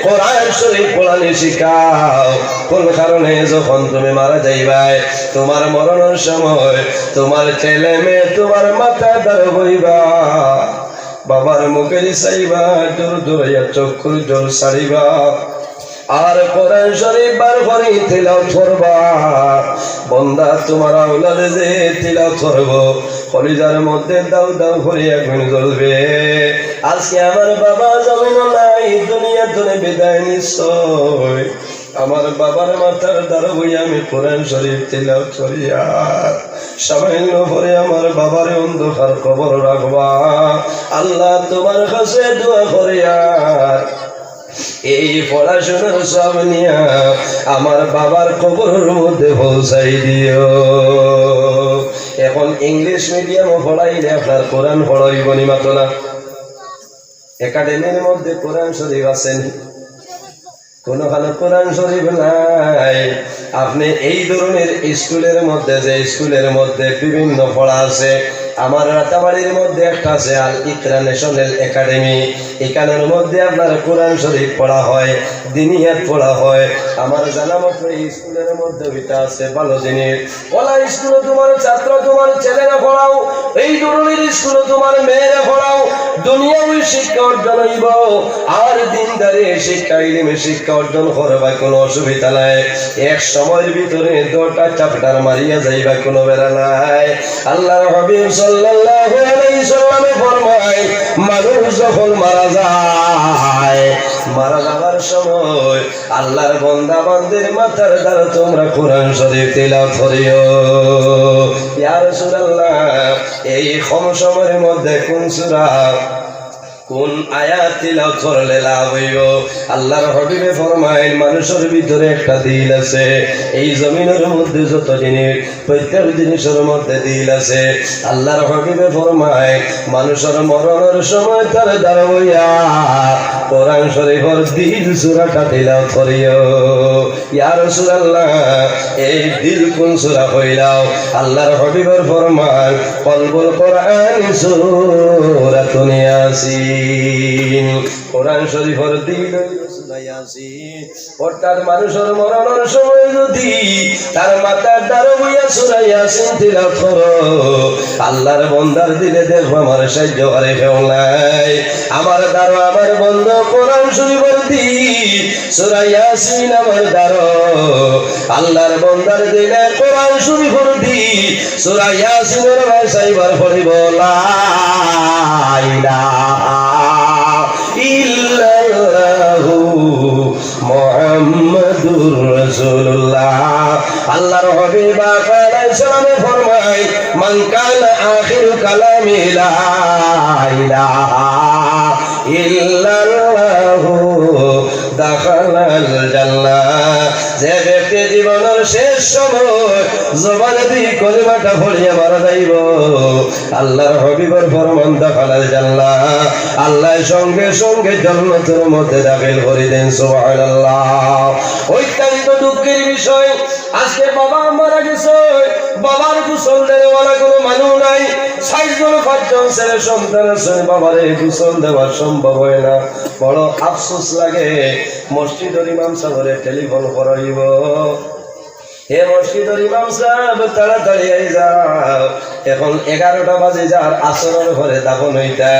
কোরআন শরীফ পড়ানি শিখাও। কোন কারণে যখন তুমি মারা যাইবায়, তোমার মরণর সময় তোমার ছেলে মেয়ে তোমার মাথার দারো বইবা, বাবার মুখেদি চাইবা, জোর জোরাইয়া চক্ষুর জল ছাড়িবা, আর কোরআন শরীফ বার করি তিলাওত করবা। বন্দা, তোমার আওলাদে যে তিলাওত করবো, কলিজার মধ্যে দাউ দাউ করিয়া আগুন জ্বলবে। আজকে আমার বাবা জমিনো নাই, দুনিয়া থনে বিদায় নিছইন। আমার বাবার মাথার দারো বইয়া আমি কোরআন শরীফ তিলাওত করিয়ার সামান্য পরে আমার বাবারে অন্ধকার কবর রাখবা। আল্লাহ, তোমার কাছে দোয়া করিয়ার এই পড়াশোনার সওয়াব নিয়া আমার বাবার কবরর মধ্যে পৌঁছাই দিও। এখন ইংলিশ মিডিয়ামো পড়াইলে আপনার কোরআন পড়া অইবো নি, মাতো না? একাডেমির মধ্যে কোরআন শরীফ আছে নি? কোনোখানো কোরআন শরীফ নাই। আপনে এই ধরনের স্কুলের মধ্যে, যে স্কুলের মধ্যে বিভিন্ন পড়া আছে, আমার রাতাবাড়ির মধ্যে একটা আছে আল ইকরা ন্যাশনাল একাডেমি, এখানের মধ্যে আপনার কোরআন শরীফ পড়া হয়, দিনিয়াত পড়া হয়। আমার জানা মতো এই স্কুলের মধ্যে ওইটা আছে ভালো জিনিস। ওলা স্কুলো তোমার ছাত্র, তোমার ছেলেরে পড়াও, এই ধরনের স্কুলো তোমার মেয়েরে পড়াও, দুনিয়াবি শিক্ষা অর্জন অইবো, আর দিনদারি শিক্ষা, ইলমি শিক্ষা অর্জন করবা, কোনো অসুবিধা নাই। এক সময়র ভিতরে দুইটা চ্যাপ্টার মারিয়া যাইবা, কোনো বেড়া নাই। আল্লাহর হাবিব সাল্লাল্লাহু আলাইহি সাল্লামে ফরমায়, মানুষ যখন মারা যায়, মারা যাওয়ার সময় আল্লাহর বন্দা বান্দির মাথার দারো তোমরা কোরআন শরীফ তিলাওত করিও। ইয়া রাসূলুল্লাহ, এই কম সময়র মধ্যে কোন সূরা, কোন আয়াত তিলাওত করলে লাভ অইবো? আল্লাহর হাবিবে ফরমাইন, মানুষর ভিতরে একটা দিল আছে। এই জমিনর মধ্যে যত জিনিস, প্রত্যেক জিনিসর মধ্যে দিল আছে। আল্লাহর হাবিবে ফরমাইন, মানুষর মরণর সময় তার দারো বইয়া কোরআন শরীফর দিল সূরাটা তিলাওত করিও। ইয়া রাসূলুল্লাহ, এই দিল কোন সূরা কইলাও? আল্লাহর হাবিবর ফরমান, কলবুল কোরআন সূরাতুন ইয়াসিন। কোরআন শরীফর দিল অইলো সূরা ইয়াসিন। অর্থাৎ মানুষর মরণর সময় যদি তার মাথার দারো বইয়া সূরা ইয়াসিন তিলাওত করো, আল্লাহর বন্দার দিলে দেখবা আমার সাহায্য করে কেউ নাই। আমার দারো আমার বন্ধ কোরআন শরীফর দিল, সূরা ইয়াসিন আমার দারো। আল্লাহর বন্দার দিলে কোরআন শরীফর দিল, সূরা ইয়াসিনর ভাষায় বার পড়িব, লা ইলাহা ইল্লাল্লাহু মুহাম্মাদুর রাসূলুল্লাহ। আল্লাহর হাবিব আকা আলাইহিস সালামে ফরমায়, মান কানা আখিরু কালামিহি লা ইলাহা ইল্লাল্লাহু দাখালাল জান্নাহ। যে ব্যক্তি জীবনর শেষ সময় জবানেদি কলিমাটা পড়িয়া মারা যাইব, আল্লাহর হাবিবর ফরমান, দাখালাল জান্নাহ, আল্লাহ সঙ্গে সঙ্গে জান্নাতর মধ্যে দাখিল করি দেন। সুবহানাল্লাহ। অত্যন্ত দুঃখের বিষয়, আজকে বাবা মারা গেছে, বাবার গোসল দেওয়ালা কোনো মানুষ নাই। চাইরজন পাঁচজন ছেলে সন্তান আছে, বাবারে গোসল দেওয়া সম্ভব হয় না। বড় আফসোস লাগে। মসজিদর ইমাম সাবরে টেলিফোন করা অইব, হে মসজিদর ইমাম সাব, তাড়াতাড়ি আই যাও। এখন এগারোটা বাজি যার, আসরর পরে দাফন অইতা,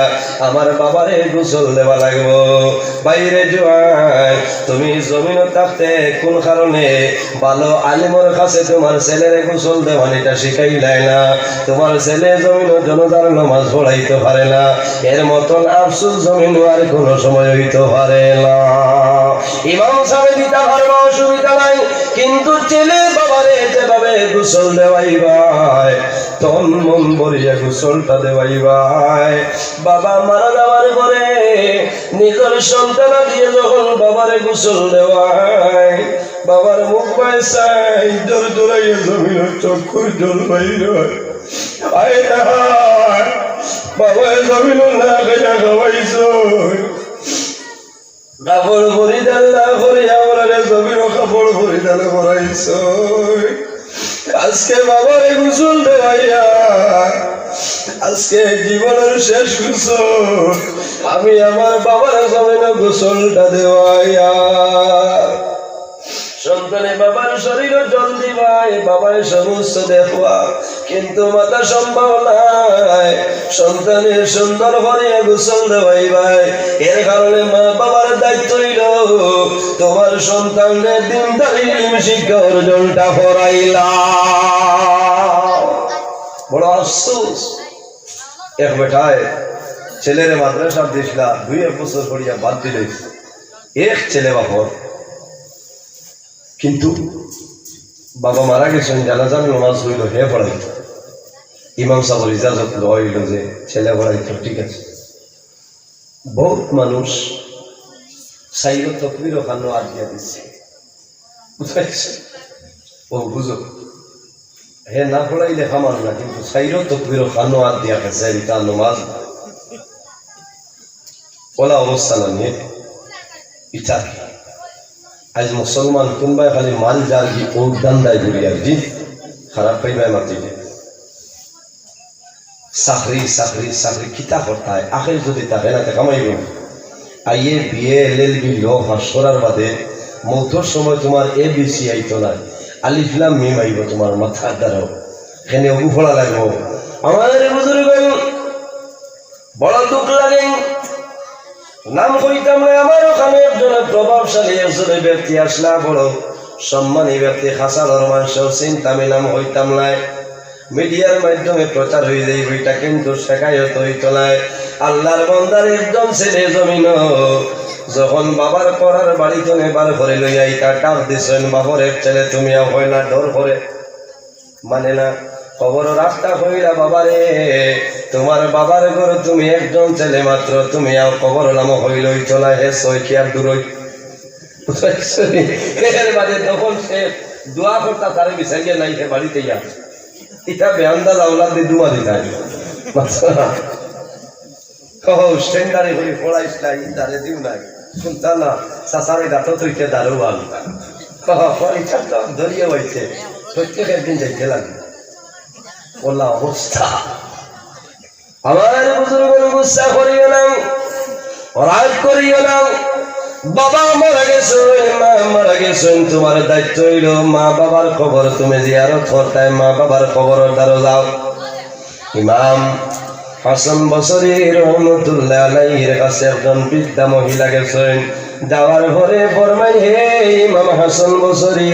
আমার বাবারে গোসল দেওয়া লাগবো। বাইরে জুয়ান, তুমি জমিনো থাকতে কোন কারণে ভালো আলিমর কাছে তোমার ছেলেরে গোসল দেওয়ানিটা শিখাইলায় না? তোমার ছেলে জমিনো জনাজার নামাজ পড়াইতো পারে না, এর মতন আফসোস জমিনো আর কোনো সময় অইতো পারে না। ইমাম সাবে দিতা পারবা, অসুবিধা নাই, কিন্তু ছেলে বাবারে যেভাবে গোসল দেওয়াইবায়, তন মন ভরিয়া গোসলটা দেওয়াইবায়। বাবা মারা যাওয়ার পরে নিজর সন্তানাদিয়ে যখন বাবারে গোসল দেওয়ায়, বাবার মুখ বায় চাই, জোর জোরাইয়া জমিনর চক্ষুর জল বাইর অয়। আয় হায়, বাবায় জমিনো না খাইয়া খাওয়াইছইন। কাপড় পরিধান না করিয়া আমরারে জমিনো কাপড় পরিধান করাইছইন। আজকে বাবারে গোসল দেওয়াইয়া আজকে জীবনের শেষ গোসল, আমি আমার বাবার জমিনো গোসলটা দেওয়াইয়া। সন্তানে বাবার শরীরো জল দিবায়, বাবায় সমস্ত দেখবা, কিন্তু মাতা সম্ভব নায়। সন্তানে সুন্দর করিয়া গোসল দেওয়াইবায়, এর কারণে মা বাবার দায়িত্ব অইলো তোমার সন্তানরে দিনদারি ইলম শিক্ষা অর্জনটা করাইলা। বড় আফসোস, এক বেটায় ছেলেরে মাদ্রাসাত দিছলা, দুই এক বছর পড়িয়া বাদ দিলে, এক ছেলে বাপর। কিন্তু বাবা মারা গেছইন, জানাজার নমাজ অইলো, হে পড়াইতো। ইমাম সাবর ইজাজত লওয়া অইলো যে ছেলে পড়াইতো, ঠিক আছে। বউত মানুষ চাইরো তকবিরো কানো আত দিয়া দিছে। বুঝাইছে? ও বুঝো, হে না পড়াইলে কাম অয় না, কিন্তু চাইরো তকবিরো কানো আত দিয়া গেছে, ইটা নমাজ না। অলা অবস্থা না নি ইটা। আইজ মুসলমান কুনবায় খালি মাল যার কি ও ধান্দায় ঘুরি আর কি, খারাপ পাইবায় মাতিলে। চাকরি, চাকরি, চাকরি, কিতা করতায়? আখের যদি থাকে না, তে কামাইবো। আইয়ে বিএ, এলএলবি, ল পাস করার বাদে মৌতর সময় তোমার এবিসি আইতো না, আলিফ লাম মিম আইবো তোমার মাথার দ্বারা। এখানে অগু পড়া লাগবো। আমার বুজুর্গ, বড় দুঃখ লাগে। নাম কইতাম না, আমার ওখানে একজন প্রভাবশালী একজন ব্যক্তি আসলা, বড় সম্মানী ব্যক্তি, খাসালর মানুষ চিনতাম, নাম কইতাম না। মিডিয়ার মাধ্যমে প্রচার অই যাইবো, ইটা কিন্তু শেকায়ত অইতো নায়। আল্লাহর বান্দার একজন ছেলে জমিনো যখন বাবার করার বাড়ি থনে বার করি লইয়া ইটা ডাক দিছইন, বাপর এক ছেলে, তুমি আও, কয় না, ডর করে, মানে না। কবরো রাস্তা কইলা, বাবারে, তোমার বাবার ঘর, তুমি একজন ছেলে মাত্র, তুমি আও, কবরো নামো কইলে অইতো নায়, হে ছয় কি আর দূরই। এর বাদে তখন সে দোয়া করতা, তারে বিচারিয়া নাই, হে বাড়িতে ইয়া। ইটা বেআন্দাজ আওলাদ দি দোয়া দিতা। ও, স্ট্যান্ডারে করি পড়াইস না, ইন্টারে দিও নাই। শুনতা না, চাচারে গাতো থইতে দারোয়ান। ও, ইটা তো ধরিয়া অইছে, প্রত্যেক একদিন যাইতে লাগে। অলা অবস্থা। আমার বুজুর্গ, গুসা করিও না, রাগ করিও না। বাবা মারা গেছইন, মা মারা গেছইন, তোমার দায়িত্ব অইলো মা বাবার কবর তুমি জিয়ারত করতায়, মা বাবার কবরর দ্বারো যাও। ইমাম হাসান বসরি রহমতুল্লাহ আলাইহির কাছে একজন বৃদ্ধা মহিলা গেছইন, যাওয়ার পরে ফরমাইন, হে ইমাম হাসান বসরি,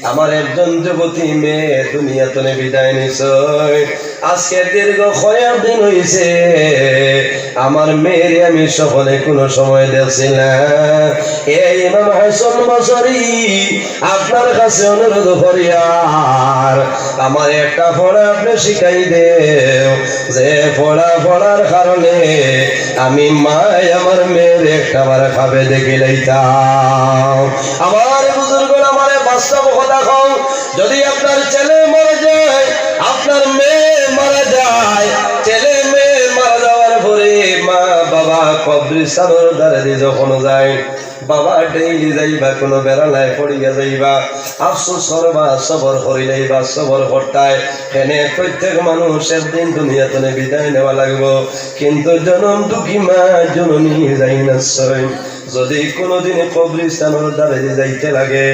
আমার একজন যুবতী মেয়ে দুনিয়া থনে বিদায় নিছইন। আজকে দীর্ঘ কয়েক দিন অইছে, আমার মেয়েরে আমি স্বপনে কুনু সময় দেখছি না। এ ইমাম হাসান বসরি, আপনার কাছে অনুরোধ করিয়ার, আমারে একটা পড়া আপনে শিখাই দেও, যে পড়া পড়ার কারণে আমি মায় আমার মেয়েরে একটাবার খাবে দেখি লাইতাম। আমার বুজুর্গ, আমারে বাস্তব কথা কও, যদি আপনার ছেলে মারা যায়, আপনার মেয়ে মারা যায়, ছেলে মেয়ে মারা যাওয়ার পরে মা বাবা কবরস্থানর দ্বারে দি যখন যায়, বাবা ডেইলি যাইবা, কুনু বেড়ালায় পড়িয়া যাইবা, আফসোস করবা, সবর করি লাইবা, সবর করতায়। কেনে প্রত্যেক মানুষ একদিন দুনিয়া থনে বিদায় নেওয়া লাগবো, কিন্তু জনম দুঃখী মা জননী যাই না ছয়। যদি কুনুদিন কবরস্থানর দ্বারে দি যাইতে লাগে,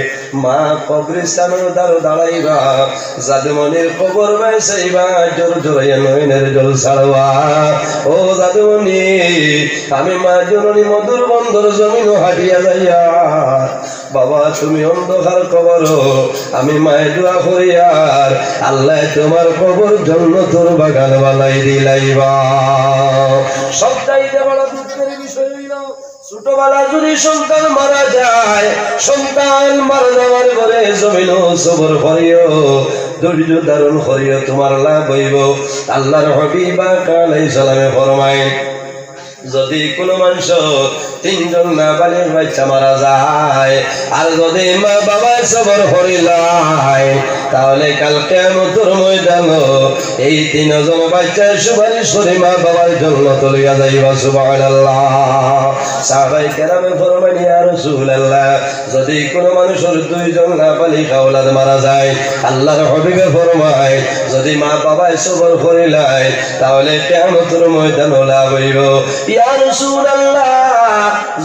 মা কবরস্থানর দ্বারো দাঁড়াইবা, জাদুমণির কবর বায় চাইবা, জোর জোরাইয়া নয়নের জল ছাড়বা। ও জাদুমণি, আমি মা জননী মধুর বন্দর জমিনো হাঁটিয়া যাইয়া, বাবা তুমি অন্ধকার কবরো, আমি মায় দোয়া করিয়ার, আল্লায় তোমার কবর জন্নতর বাগান বানাই দিলাইবা। সবচাইতে বড় দুঃখের বিষয় অইলো, ছোটবেলা যদি সন্তান মারা যায়, সন্তান মারা যাওয়ার পরে জমিনো সবর করিও, ধৈর্য ধারণ করিও, তোমার লাভ অইবো। আল্লাহর হাবিব পাক আলাইহিস সালামে ফরমাইন, যদি কুনু মানুষ তিনজন নাবালিগ বাচ্চা মারা যায়, আর যদি মা বাবায় সবর করিলায়, তাহলে কাল কিয়ামতর ময়দানো এই তিনজন বাচ্চায় সুপারিশ করি মা বাবার জন্নতো লইয়া যাইবা। সুবহানাল্লাহ। সাহাবায়ে কেরামে ফরমাইন, ইয়া রাসূলুল্লাহ, যদি কোনো মানুষর দুইজন নাবালিগ আওলাদ মারা যায়, আল্লাহর হাবিবে ফরমায়, যদি মা বাবায় সবর করিলায়, তাহলে কিয়ামতর ময়দানো লাভ অইবো। ইয়া রাসূলুল্লাহ,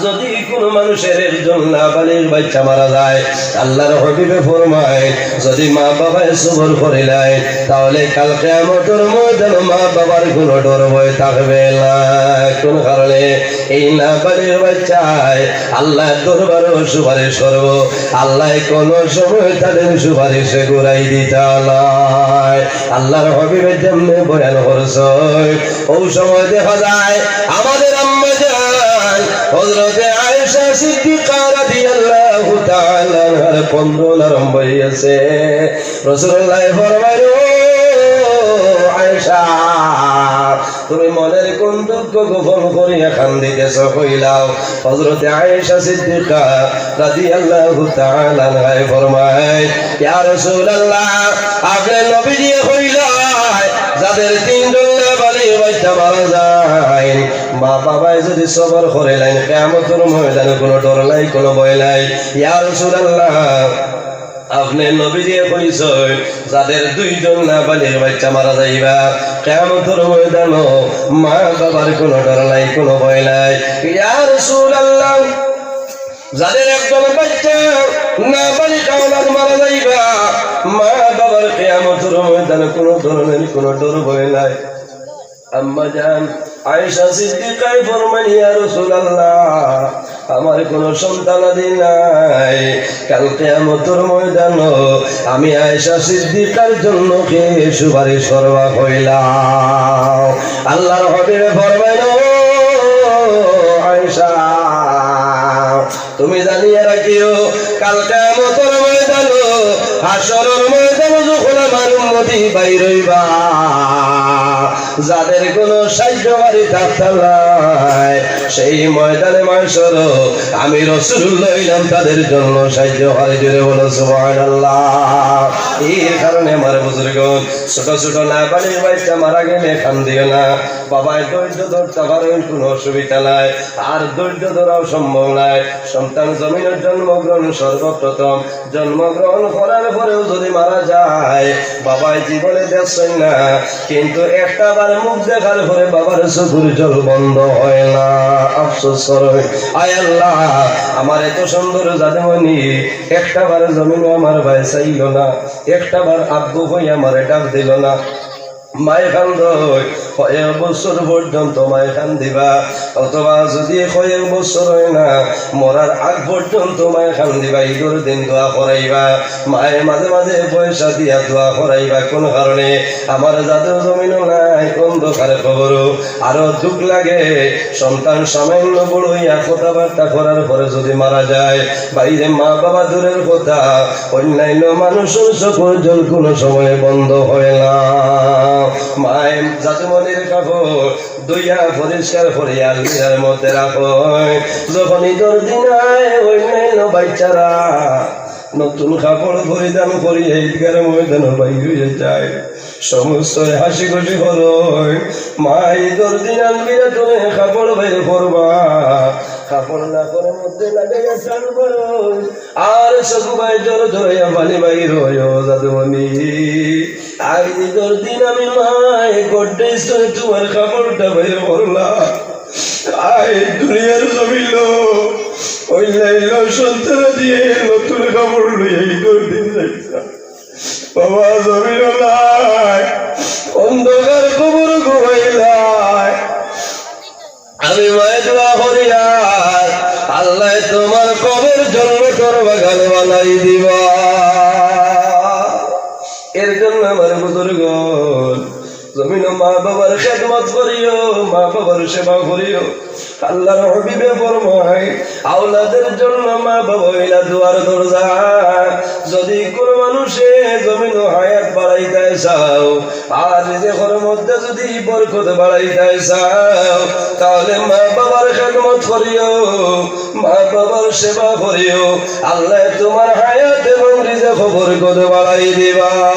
যদি কোনো মানুষর একজন নাবালিগ বাচ্চা মারা যায়, আল্লাহর হাবিবে ফরমায়, যদি মা বাবায় সবর করিলায়, তাহলে কাল কিয়ামতর ময়দানো মা বাবার কোনো ডর ভয় থাকবে না। কোন কারণে? এই নাবালিগ বাচ্চায় আল্লাহর দরবারো সুপারিশ করবো, আল্লায় কোনো সময় তাদের সুপারিশে ঘুরাই দিতা নায়। আল্লাহর হাবিবে যেমনে বয়ান করছইন, অউ সময় দেখা যায় আমাদের আম্মা জান হযরতে আয়েশা সিদ্দিকা রাদিয়াল্লাহু তাআলা আনহার কন্দন আরম্ভ অইগেছে। রাসূলুল্লাহ ফরমাইন, "ও আয়েশা, তুমি মনের কোন দুঃখ গোপন করিয়া কান্দিতেছ, কইলাও।" হযরতে আয়েশা সিদ্দিকা রাদিয়াল্লাহু তাআলা আনহায় ফরমায়, "ইয়া রাসূলুল্লাহ, আপনে নবীজিয়ে কইলায়, যাদের তিনজন নাবালিগ বাচ্চা মারা যায়, মা বাবায় যদি সবর করিলাইন, কিয়ামতর ময়দানো কোনো ডর নাই, কোনো ভয় নাই।" ইয়া রাসূলুল্লাহ, আপনে নবীজিয়ে কইছইন, যাদের দুইজন নাবালিগ বাচ্চা মারা যাইবা, কিয়ামতর ময়দানো মা বাবার কোনো ডর নাই, কোনো ভয় নাই। ইয়া রাসূলুল্লাহ, যাদের একজন বাচ্চা নাবালিগ আওলাদ মারা যাইবা, মা বাবার কিয়ামতর ময়দানো কোনো ধরনের কোনো ডর ভয় নাই। আম্মা জান আয়েশা সিদ্দিকায় ফরমাইন, "ইয়া রাসূলুল্লাহ, আমার কোনো সন্তানাদি নাই, কাল কিয়ামতর ময়দানো আমি আয়েশা সিদ্দিকার জন্য কে সুপারিশ করবা কইলাও?" আল্লাহর হাবিবে ফরমাইন, "ও আয়েশা, তুমি জানিয়া রাখিও, কাল কিয়ামতর ময়দানো, হাশরর ময়দানো যখন আমার উম্মতি বাইর অইবা, যাদের কোনো সাহায্যকারী থাকতা নায়, সেই ময়দানে মাহশরো আমি রাসূলুল্লাহ অইলাম তাদের জন্য সাহায্যকারী।" জোরে বলো সুবহানাল্লাহ। এর কারণে আমার বুজুর্গন, ছোট ছোট নাবালিগ বাচ্চা মারা গেলে কান্দিও না। বাবায় ধৈর্য ধরতা পারইন, কোনো অসুবিধা নাই। আর ধৈর্য ধরাও সম্ভব নায়। সন্তান জমিনো জন্মগ্রহণ সর্বপ্রথম, জন্মগ্রহণ করার পরেও যদি মারা যায়, বাবায় জীবনে দেখছইন না, কিন্তু একটা বার মুখ দেখার পরে বাবার চকুর জল বন্ধ হয় না। আফসোস করইন, "আয় আল্লাহ, আমার এত সুন্দর জাদুমণি, একটা বার জমিনো আমার বায় চাইলো না, একটা বার আব্বু কই আমারে ডাক দিলো না।" মায় কান্দইন, কয়েক বছর পর্যন্ত মায় কান্দিবা, অথবা যদি কয়েক বছর হয় না, মরার আগ পর্যন্ত মায় কান্দিবা, ঈদর দিন দোয়া করাইবা, মায় মাঝে মাঝে পয়সা দিয়া দোয়া করাইবা। কোন কারণে? আমার জাদু জমিনো নাই, অন্ধকার কবরো। আরো দুঃখ লাগে, সন্তান সামান্য বড় হইয়া কথাবার্তা করার পরে যদি মারা যায়, বাইরে মা বাবা দূরের কথা, অন্যান্য মানুষর চকুর জল কোনো সময় বন্ধ হয় না। মায় জাদুমণির কাপড় ধুইয়া পরিষ্কার করিয়া আলমিরার মধ্যে রাখইন। যখন ঈদর দিন আয়, অন্যান্য বাচ্চারা নতুন কাপড় পরিধান করিয়া ঈদগার ময়দানো বাইর হইয়া যায়। সমস্ত হাসি খুশি করইন। মায় ঈদর দিন আলমিরা তুলে কাপড় বাইর করবা, কাপড় না করে মধ্যে লাগাইয়া টান করইন। আর চকু বায় জোর জোরে পানি বাইর হয়, ও জাদুমণি। আইজ ঈদর দিন আমি মায় গড্রেজ থনে তুমার কাপড়টা বাইর করলাম। আইজ দুনিয়ার জমিনো অন্যান্য সন্তানাদিয়ে নতুন কাপড় লইয়া ঈদর দিন যাইতা। বাবা জমিনো নাই, অন্ধকার কবর ঘুমাইলায়। আমি মায় দোয়া করিয়ার, আল্লায় তুমার কবর জন্নতর বাগান বানাই দিবা। এর জন্য আমার বুজুর্গন, জমিনো মা বাবার খেদমত করিও, মা বাবার সেবা করিও। আল্লাহর হাবিবে ফরমায়, আওলাদের জন্য মা বাবা হইলা দুয়ার দরজা। যদি কোনো মানুষে জমিনো হায়াত বাড়াইতায় চাও, আর রিজিকর মধ্যে যদি বরকত বাড়াইতায় চাও, তাহলে মা বাবার খেদমত করিও, মা বাবার সেবা করিও। আল্লায় তুমার হায়াত এবং রিজিকো বরকত বাড়াই দিবা।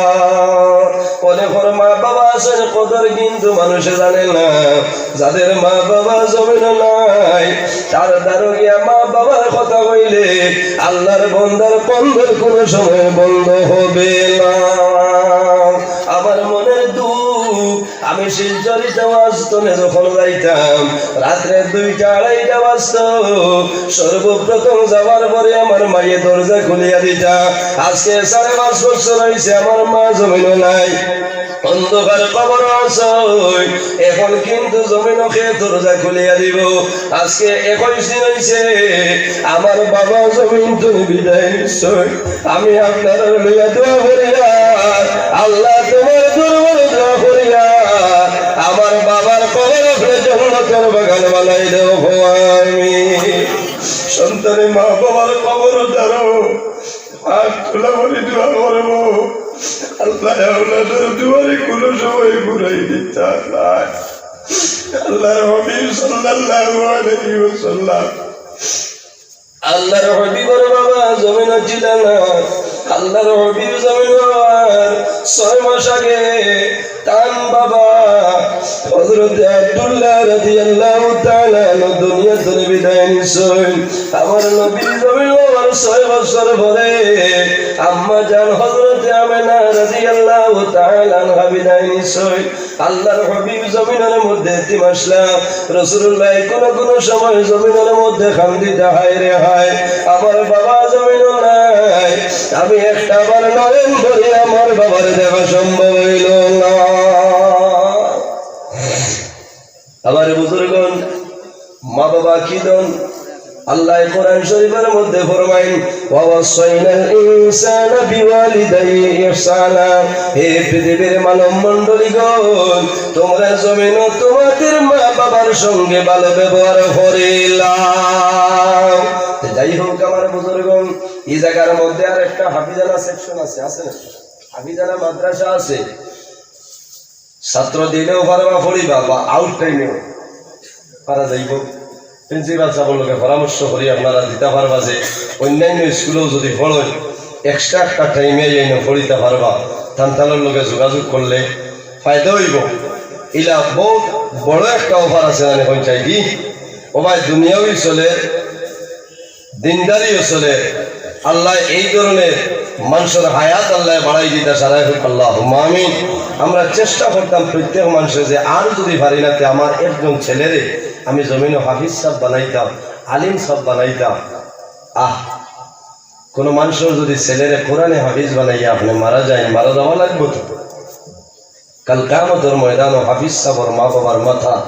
অনেকর মা বাবা আছইন, কদর কিন্তু মানুষে জানে না। যাদের মা বাবা জমিনো নাই। তার দ্বারো গিয়া মা বাবার কথা কইলে আল্লাহর বন্দার কন্দর কোনো সময় বন্ধ হবে না। আমার মনের দুঃখ, আমি শিলচরিতে ওয়াজ তনে যখন যাইতাম, রাত্রে দুইটা আড়াইটা বাজতো, সর্বপ্রথম যাওয়ার পরে আমার মায়ে দরজা খুলিয়া দিতা। আজকে সাড়ে পাঁচ বছর হইছে, আমার মা জমিনো নাই, অন্ধকার কবর আছে। এখন কিন্তু জমিনো কে দরজা খুলিয়া দিব? আজকে একুশ দিন হইছে, আমার বাবা জমিন তনে বিদায় নিছে। আমি আপনারারে লইয়া দোয়া করিয়ার, আল্লাহ তোমার দরবারে দোয়া করিয়ার, আমার বাবার কবর আপনে জন্নতর বাগান বানাই দেও গো, আমিন। সন্তানে মা বাবার কবর দ্বারো হাত তুলা করি দোয়া করবো। আল্লাহ আওলাদর দুয়ারে কোনো সময় ঘুরাই দিতা নায়। আল্লাহর হাবিব সাল্লাল্লাহু আলাইহি ওয়াসাল্লাম, আল্লাহর হাবিবর বাবা জমিনো ছিলা না। আল্লাহর হাবিব জমিনো আওয়ার ছয় মাস আগে তান বাবা হযরতে আব্দুল্লাহ রাদিয়াল্লাহু তাআলা আনহু দুনিয়া তনে বিদায় নিছইন। আমার নবী জমিনো আওয়ার ছয় বছর পরে আম্মা জান হযরতে আমেনা রাদিয়াল্লাহু তাআলা আনহা বিদায় নিছইন। আল্লাহর হাবিব জমিনর মধ্যে এতিম আছলা। রাসূলুল্লাহ কোনো কোনো সময় জমিনর মধ্যে কান্দিতা, হায় রে হায়, আমার বাবা জমিনো নাই। আমি একটা বার নয়ন ভরি আমার বাবার দেখা সম্ভব হইল না। আমার বুজুর্গণ, মা বাবা কি ধন? আল্লাহ কোরআন শরীফর মধ্যে ফরমাইন, "ওয়া ওয়াসাইনাল ইনসানা বিওয়ালিদাইহি ইহসানা।" হে পৃথিবীর মানব মণ্ডলীগণ, তোমরা জমিনো তোমাদের মা বাবার সঙ্গে ভালো ব্যবহার করিলাও। তো যাই হোক, আমার বুজুর্গণ, এই জায়গার মধ্যে আর একটা হাফিজানা সেকশন আছে, আছে না? হাফিজানা মাদ্রাসা আছে। ছাত্র দিলেও পারবা পড়িবা বা আউট টাইমেও পারা যাইব। প্রিন্সিপাল সাহেবর লগে পরামর্শ করি আপনারা দিতা পারবা যে অন্যান্য স্কুলেও যদি পড়ইন, এক্সট্রা একটা টাইমে আইয়া পড়িতা পারবা। তান তানর লগে যোগাযোগ করলে ফায়দা হইব। ইলা বহুত বড় একটা অফার আছে, মানে পঞ্চায়েতি। ও ভাই, দুনিয়াও চলে, দিনদারিও চলে। আল্লাহ এই ধরনের মানুষের হায়াত আল্লাহ বাড়াই দিতা সারাই হোক, আল্লাহুম্মা আমিন। আমরা চেষ্টা করতাম প্রত্যেক মানুষে যে আর যদি পারি না, তে আমার একজন ছেলেরে আমি জমিনো হাফিজ সাহেব বানাইতাম, আলিম সাহেব বানাইতাম। আহ, কোনো মানুষের যদি ছেলেরে কোরআনে হাফিজ বানাইয়া আপনে মারা যাইন, মারা যাওয়া লাগবো তো। কাল কিয়ামতর ময়দানো হাফিজ সাবর মা বাবার মাথা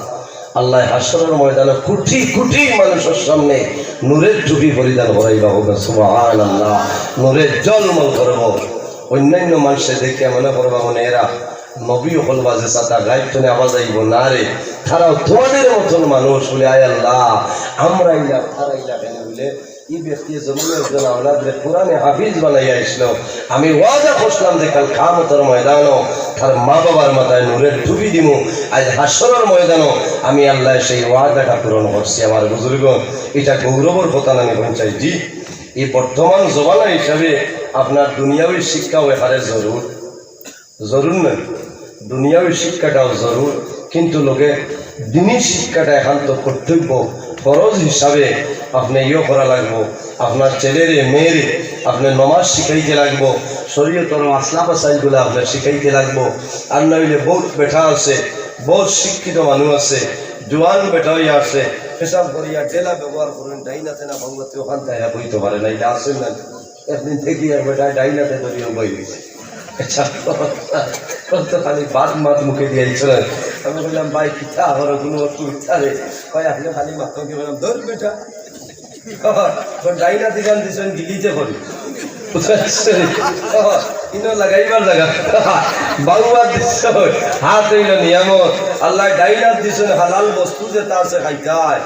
আল্লাহ হাশরর ময়দানো কোটি কোটি মানুষের সামনে নূরের টুপি পরিধান করাইবা, হোক সুবহানাল্লাহ, নূরের জলমল করব। অন্যান্য মানুষে দেখে মনে করবা, মানে এরা নবী হকল বাজে সাতা গাইব তনে আওয়াজ আইব না রে, তারাও তোমাদের মতন মানুষ। বলে, আয় আল্লাহ, আমরা ইলা, তারা ইলা কেন? বলে, ই ব্যক্তি জমিনো একজন আওলাদরে কোরআনে হাফিজ বানাইয়া আইছলো। আমি ওয়াদা করছিলাম যে কাল কিয়ামতর ময়দানো তার মা বাবার মাথায় নূরের টুপি দিমু। আজ হাশরর ময়দানো আমি আল্লাহ সেই ওয়াদাটা পূরণ করছি। আমার বুজুর্গ, এটা গৌরবর কথা নানি পঞ্চায়েত জি। এই বর্তমান জমানা হিসাবে আপনার দুনিয়াবি শিক্ষাও এখানে জরুর। জরুর নয়, দুনিয়াবি শিক্ষাটাও জরুর, কিন্তু লগে দিনী শিক্ষাটা একান্ত কর্তব্য, ফরজ হিসাবে আপনে ইয়ে করা লাগবো। আপনার ছেলেরে, মেয়েরে আপনে নমাজ শিখাইতে লাগবো, শরীয়তর মাসলা মাসাইলগুলা আপনে শিখাইতে লাগবো। আর না হইলে বহুত বেটা আছে, বহুত শিক্ষিত মানুষ আছে, জোয়ান বেটা হইয়া আছে, পেশাব করিয়া ডেলা ব্যবহার করইন, ডাইন হাতে না বাম হাতে, ওখান থেকে বইতে পারে না, এটা আছে না? একদিন দেখি এক বেটায় ডাইন হাতে ধরিয়া বই গেছে। আচ্ছা, ও তো খালি বাদ মাত মুখে দিয়ে আইছে না। আমি বললাম, "ভাই, কিতা আমার কোনো অসুবিধা নেই।" কয়, "আপনি খালি মাত্র কি?" বললাম, "ধর বেটা।" তো ডাইন হাতে গান দিছেন, গিলিতে করি। বুঝতে পারছেন? ইনো লাগাইবার জায়গা। বাউয়া দিছে, হাত হইল নিয়ামত। আল্লাহ ডাইন হাত দিছেন, হালাল বস্তু যেটা আছে খাইতে হয়।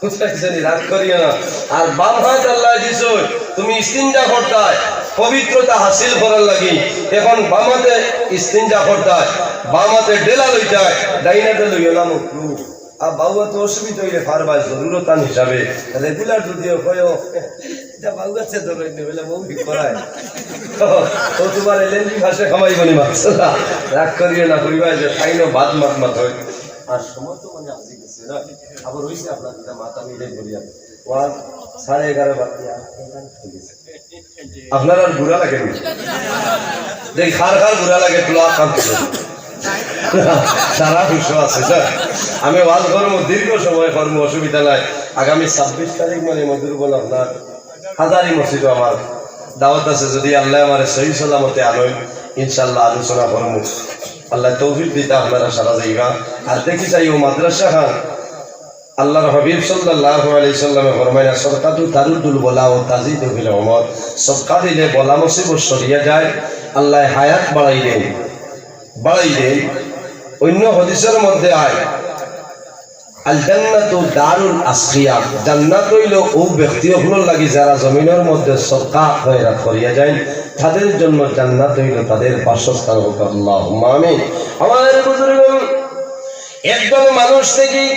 বুঝতে পারছেন? রাগ করিও না। আর বাম হাত আল্লাহ দিছে, তুমি ইস্তিঞ্জা করতায়, পবিত্রতা হাসিল করার লাগি। এখন বাম হাতে ইস্তিঞ্জা করতায়, বাম হাতে ডেলা লইতায়, ডাইন হাতে লইও না মকরু। আর বাউয়া তো অসুবিধা হইলে পারবা জরুরতান হিসাবে। রেগুলার যদিও কয়ও, এটা বাউয়া সে ধরো, এটা হইলে বউ ঠিক করায়। তো, তো তোমার এলএনজি ভাষা খামাই বলি মাছ। রাগ করিও না, করিবা যে খাইলো ভাত মাত মাত হয়। আর সময় তো মানে আসি গেছে। আবার হইছে আপনার দুটা মাথা মিলে বলিয়া। ওয়াজ সাড়ে এগারো বাজে। আপনার আর বুড়া লাগে নি? দেখি, কার কার বুড়া লাগে, একটু আত টান তুলো। সারা হুশ আছে, স্যার। আমি ওয়াজ করবো, দীর্ঘ সময় করবো, অসুবিধা নাই। আগামী ছাব্বিশ তারিখ মানে মধুর বল আপনার হাজারি মসজিদও আমার দাওয়াত আছে, যদি আল্লাহ আমারে সহি সালামতে আনইন, ইনশাআল্লাহ আলোচনা করমু। আল্লাহ তৌফিক দিতা আপনারা সারা যাইবা। আর দেখি চাই ও মাদ্রাসা খান, আল্লাহর হাবিব সাল্লাল্লাহু আলাইহি সাল্লামে ফরমাইলা, "সদকাতু তারুদ্দুল বালা ওয়া তাজিদু ফিল উমর।" সদকা দিলে বালা মুসিবত সরিয়া যায়, আল্লাহ হায়াত বাড়াই দেন, বাড়াই দেন। অন্য হাদিসের মধ্যে আয়, "আল জান্নাতু দারুল আসকিয়া", জান্নাত অইলো অউ ব্যক্তি অকলর লাগি যারা জমিনর মধ্যে সদকা খয়রাত করিয়া যাইন, তাদের জন্য জান্নাত অইলো তাদের বাসস্থান। হোক আল্লাহুম্মা আমিন। আমার বুজুর্গ, একজন মানুষ থাকি,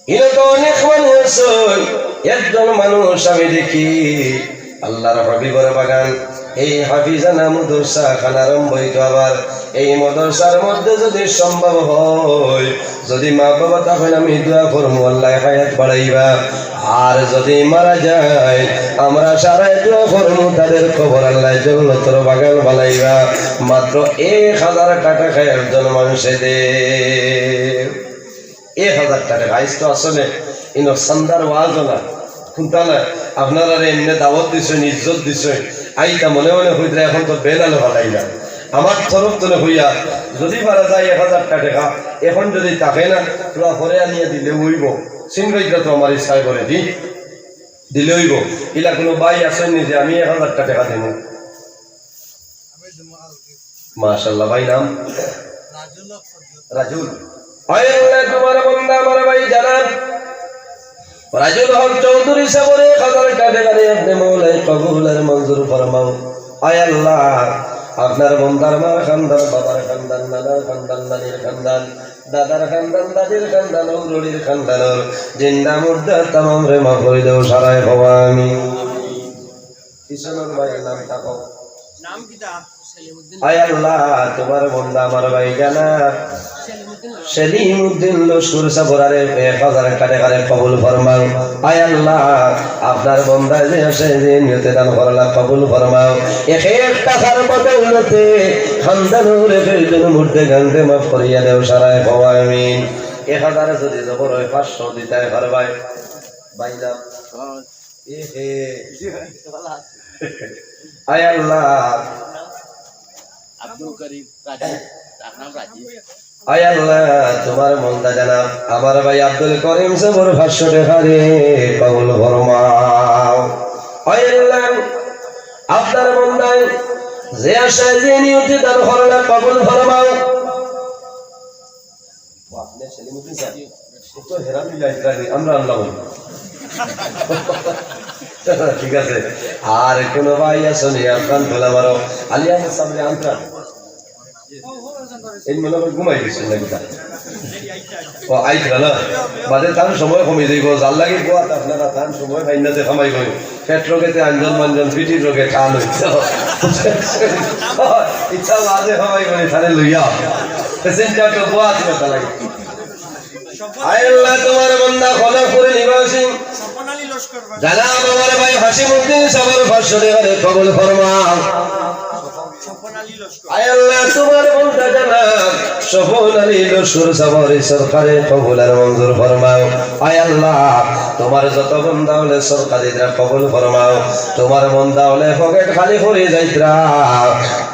ইনো তো অনেক মানুষ আছইন, একজন মানুষ আমি দেখি আল্লাহর হাবিবর বাগান, এই হাফিজানা মাদ্রাসা খান আরম্ভ অইতো আবার। এই মাদ্রাসার মধ্যে যদি সম্ভব হয়, যদি মা বাবা থাকইন, আমি দোয়া করমু আল্লাহ হায়াত বাড়াইবা। আর যদি মারা যায়, আমরা সারায় দোয়া করমু তাদের কবর আল্লাহ জান্নাতর বাগান বানাইবা। মাত্র এক হাজার টেকা একজন মানুষে দে। এক হাজার টেকা। আইজ তো আসলে ইনো চান্দার ওয়াজও না, কুন্তা না, আপনারারে এমনে দাওয়াত দিছইন, ইজ্জত দিছইন, আইতা মনে মনে কইতরা, এখন তো বেনালে ফালাইলা। আমার তরফ তনে কইয়া, যদি পারা যায় এক হাজার টেকা, এখন যদি থাকে না, তোরা পরে আনিয়া দিলে অইবো। সিনবাইদরা তো আমার ইচ্ছায় করে দি, দিলে অইবো। ইলা কুনু ভাই আছইন নি যে আমি এক হাজার টেকা দিমু? মাশাআল্লাহ, ভাই নাম? রাজুল। আয় আল্লাহ, তোমার বান্দা আমার ভাই জানাব রাজুল হক চৌধুরী সাবরে এক হাজার টেকা দিয়া আপনে মৌলায় কবুল আর মঞ্জুর ফরমাও। আয় আল্লাহ, আপনার বন্দার মার খান্দান, বাবার খান্দান, নানার খান্দান, নানির খান্দান, দাদার খান্দান, দাদির খান্দান, ঔরড়ির খান্দান, জিন্দা মুর্দা তামামরে মাফ করি দেও, সারায় কও আমিন। কিশোর ভাইর নাম থাকো। নাম কিতা? আয় আল্লাহ, তোমার বন্দা আমার ভাই জানাব সেলিমউদ্দিন লস্কর সাবরে এক হাজার টেকারে কবুল ফরমাও। আয় আল্লাহ, আপনার বন্দা যে আছে, যে নিয়তে দান করলা, কবুল ফরমাও। এক এক টেকার বদৌলতে খান্দানর এক একজন মুর্দেগানরে মাফ করিয়া দেও, সারায় কও আমিন। এক হাজার যদি জবর অয়, পাঁচশো দিতায় পারবায়। বাইলা। এ হে। আয় আল্লাহ। আব্দুল করিম রাজীব, তার নাম রাজীব। আয় আল্লাহ, তোমার বন্দা জানাব আমার ভাই আব্দুল করিম সাবর পাঁচশো টেকারে কবুল ফরমাও। আয় আল্লাহ, আপনার বন্দায় যে আশায় যে নিয়তে দান করলা কবুল ফরমাও। ও, আপনি সেলিমউদ্দিন সাব? ও তো হেরামি লাইব্রেরি, আমরা আনলাম। ঠিক আছে। আর কোনো ভাই আছো নি? আপনার খোলা মারো। আলী আহমদ সাবরে আনতাম। এই মনে হয় ঘুমাই গেছেন নাকি তা? ও, আইতরা না? বাদে তার সময় কমে যাইব। যার লাগি গোয়াত আপনারা তার সময় পাইন না যে কামাই করি। পেট রোগেতে আঞ্জন মাঞ্জন, পিঠির রোগে টান হইতো। ইচ্ছা বাদে কামাই করি, তাহলে লইয়া। প্যাসেঞ্জার তো গোয়াত কথা লাগে। আয় আল্লাহ, তোমার বন্দা খলকপুর নিবাসী জানাব আমার ভাই হাসিমউদ্দিন সাবর পাঁচশো টেকারে কবুল ফরমাও। আয় আল্লাহ, তোমার বন্দা জানাব স্বপন আলী লস্কর সাবর এই সদকারে কবুল আর মঞ্জুর ফরমাও। আয় আল্লাহ, তোমার যত বন্দা অকলে সদকা দিতরা কবুল ফরমাও। তোমার বন্দা অকলে পকেট খালি করি যাইতরা,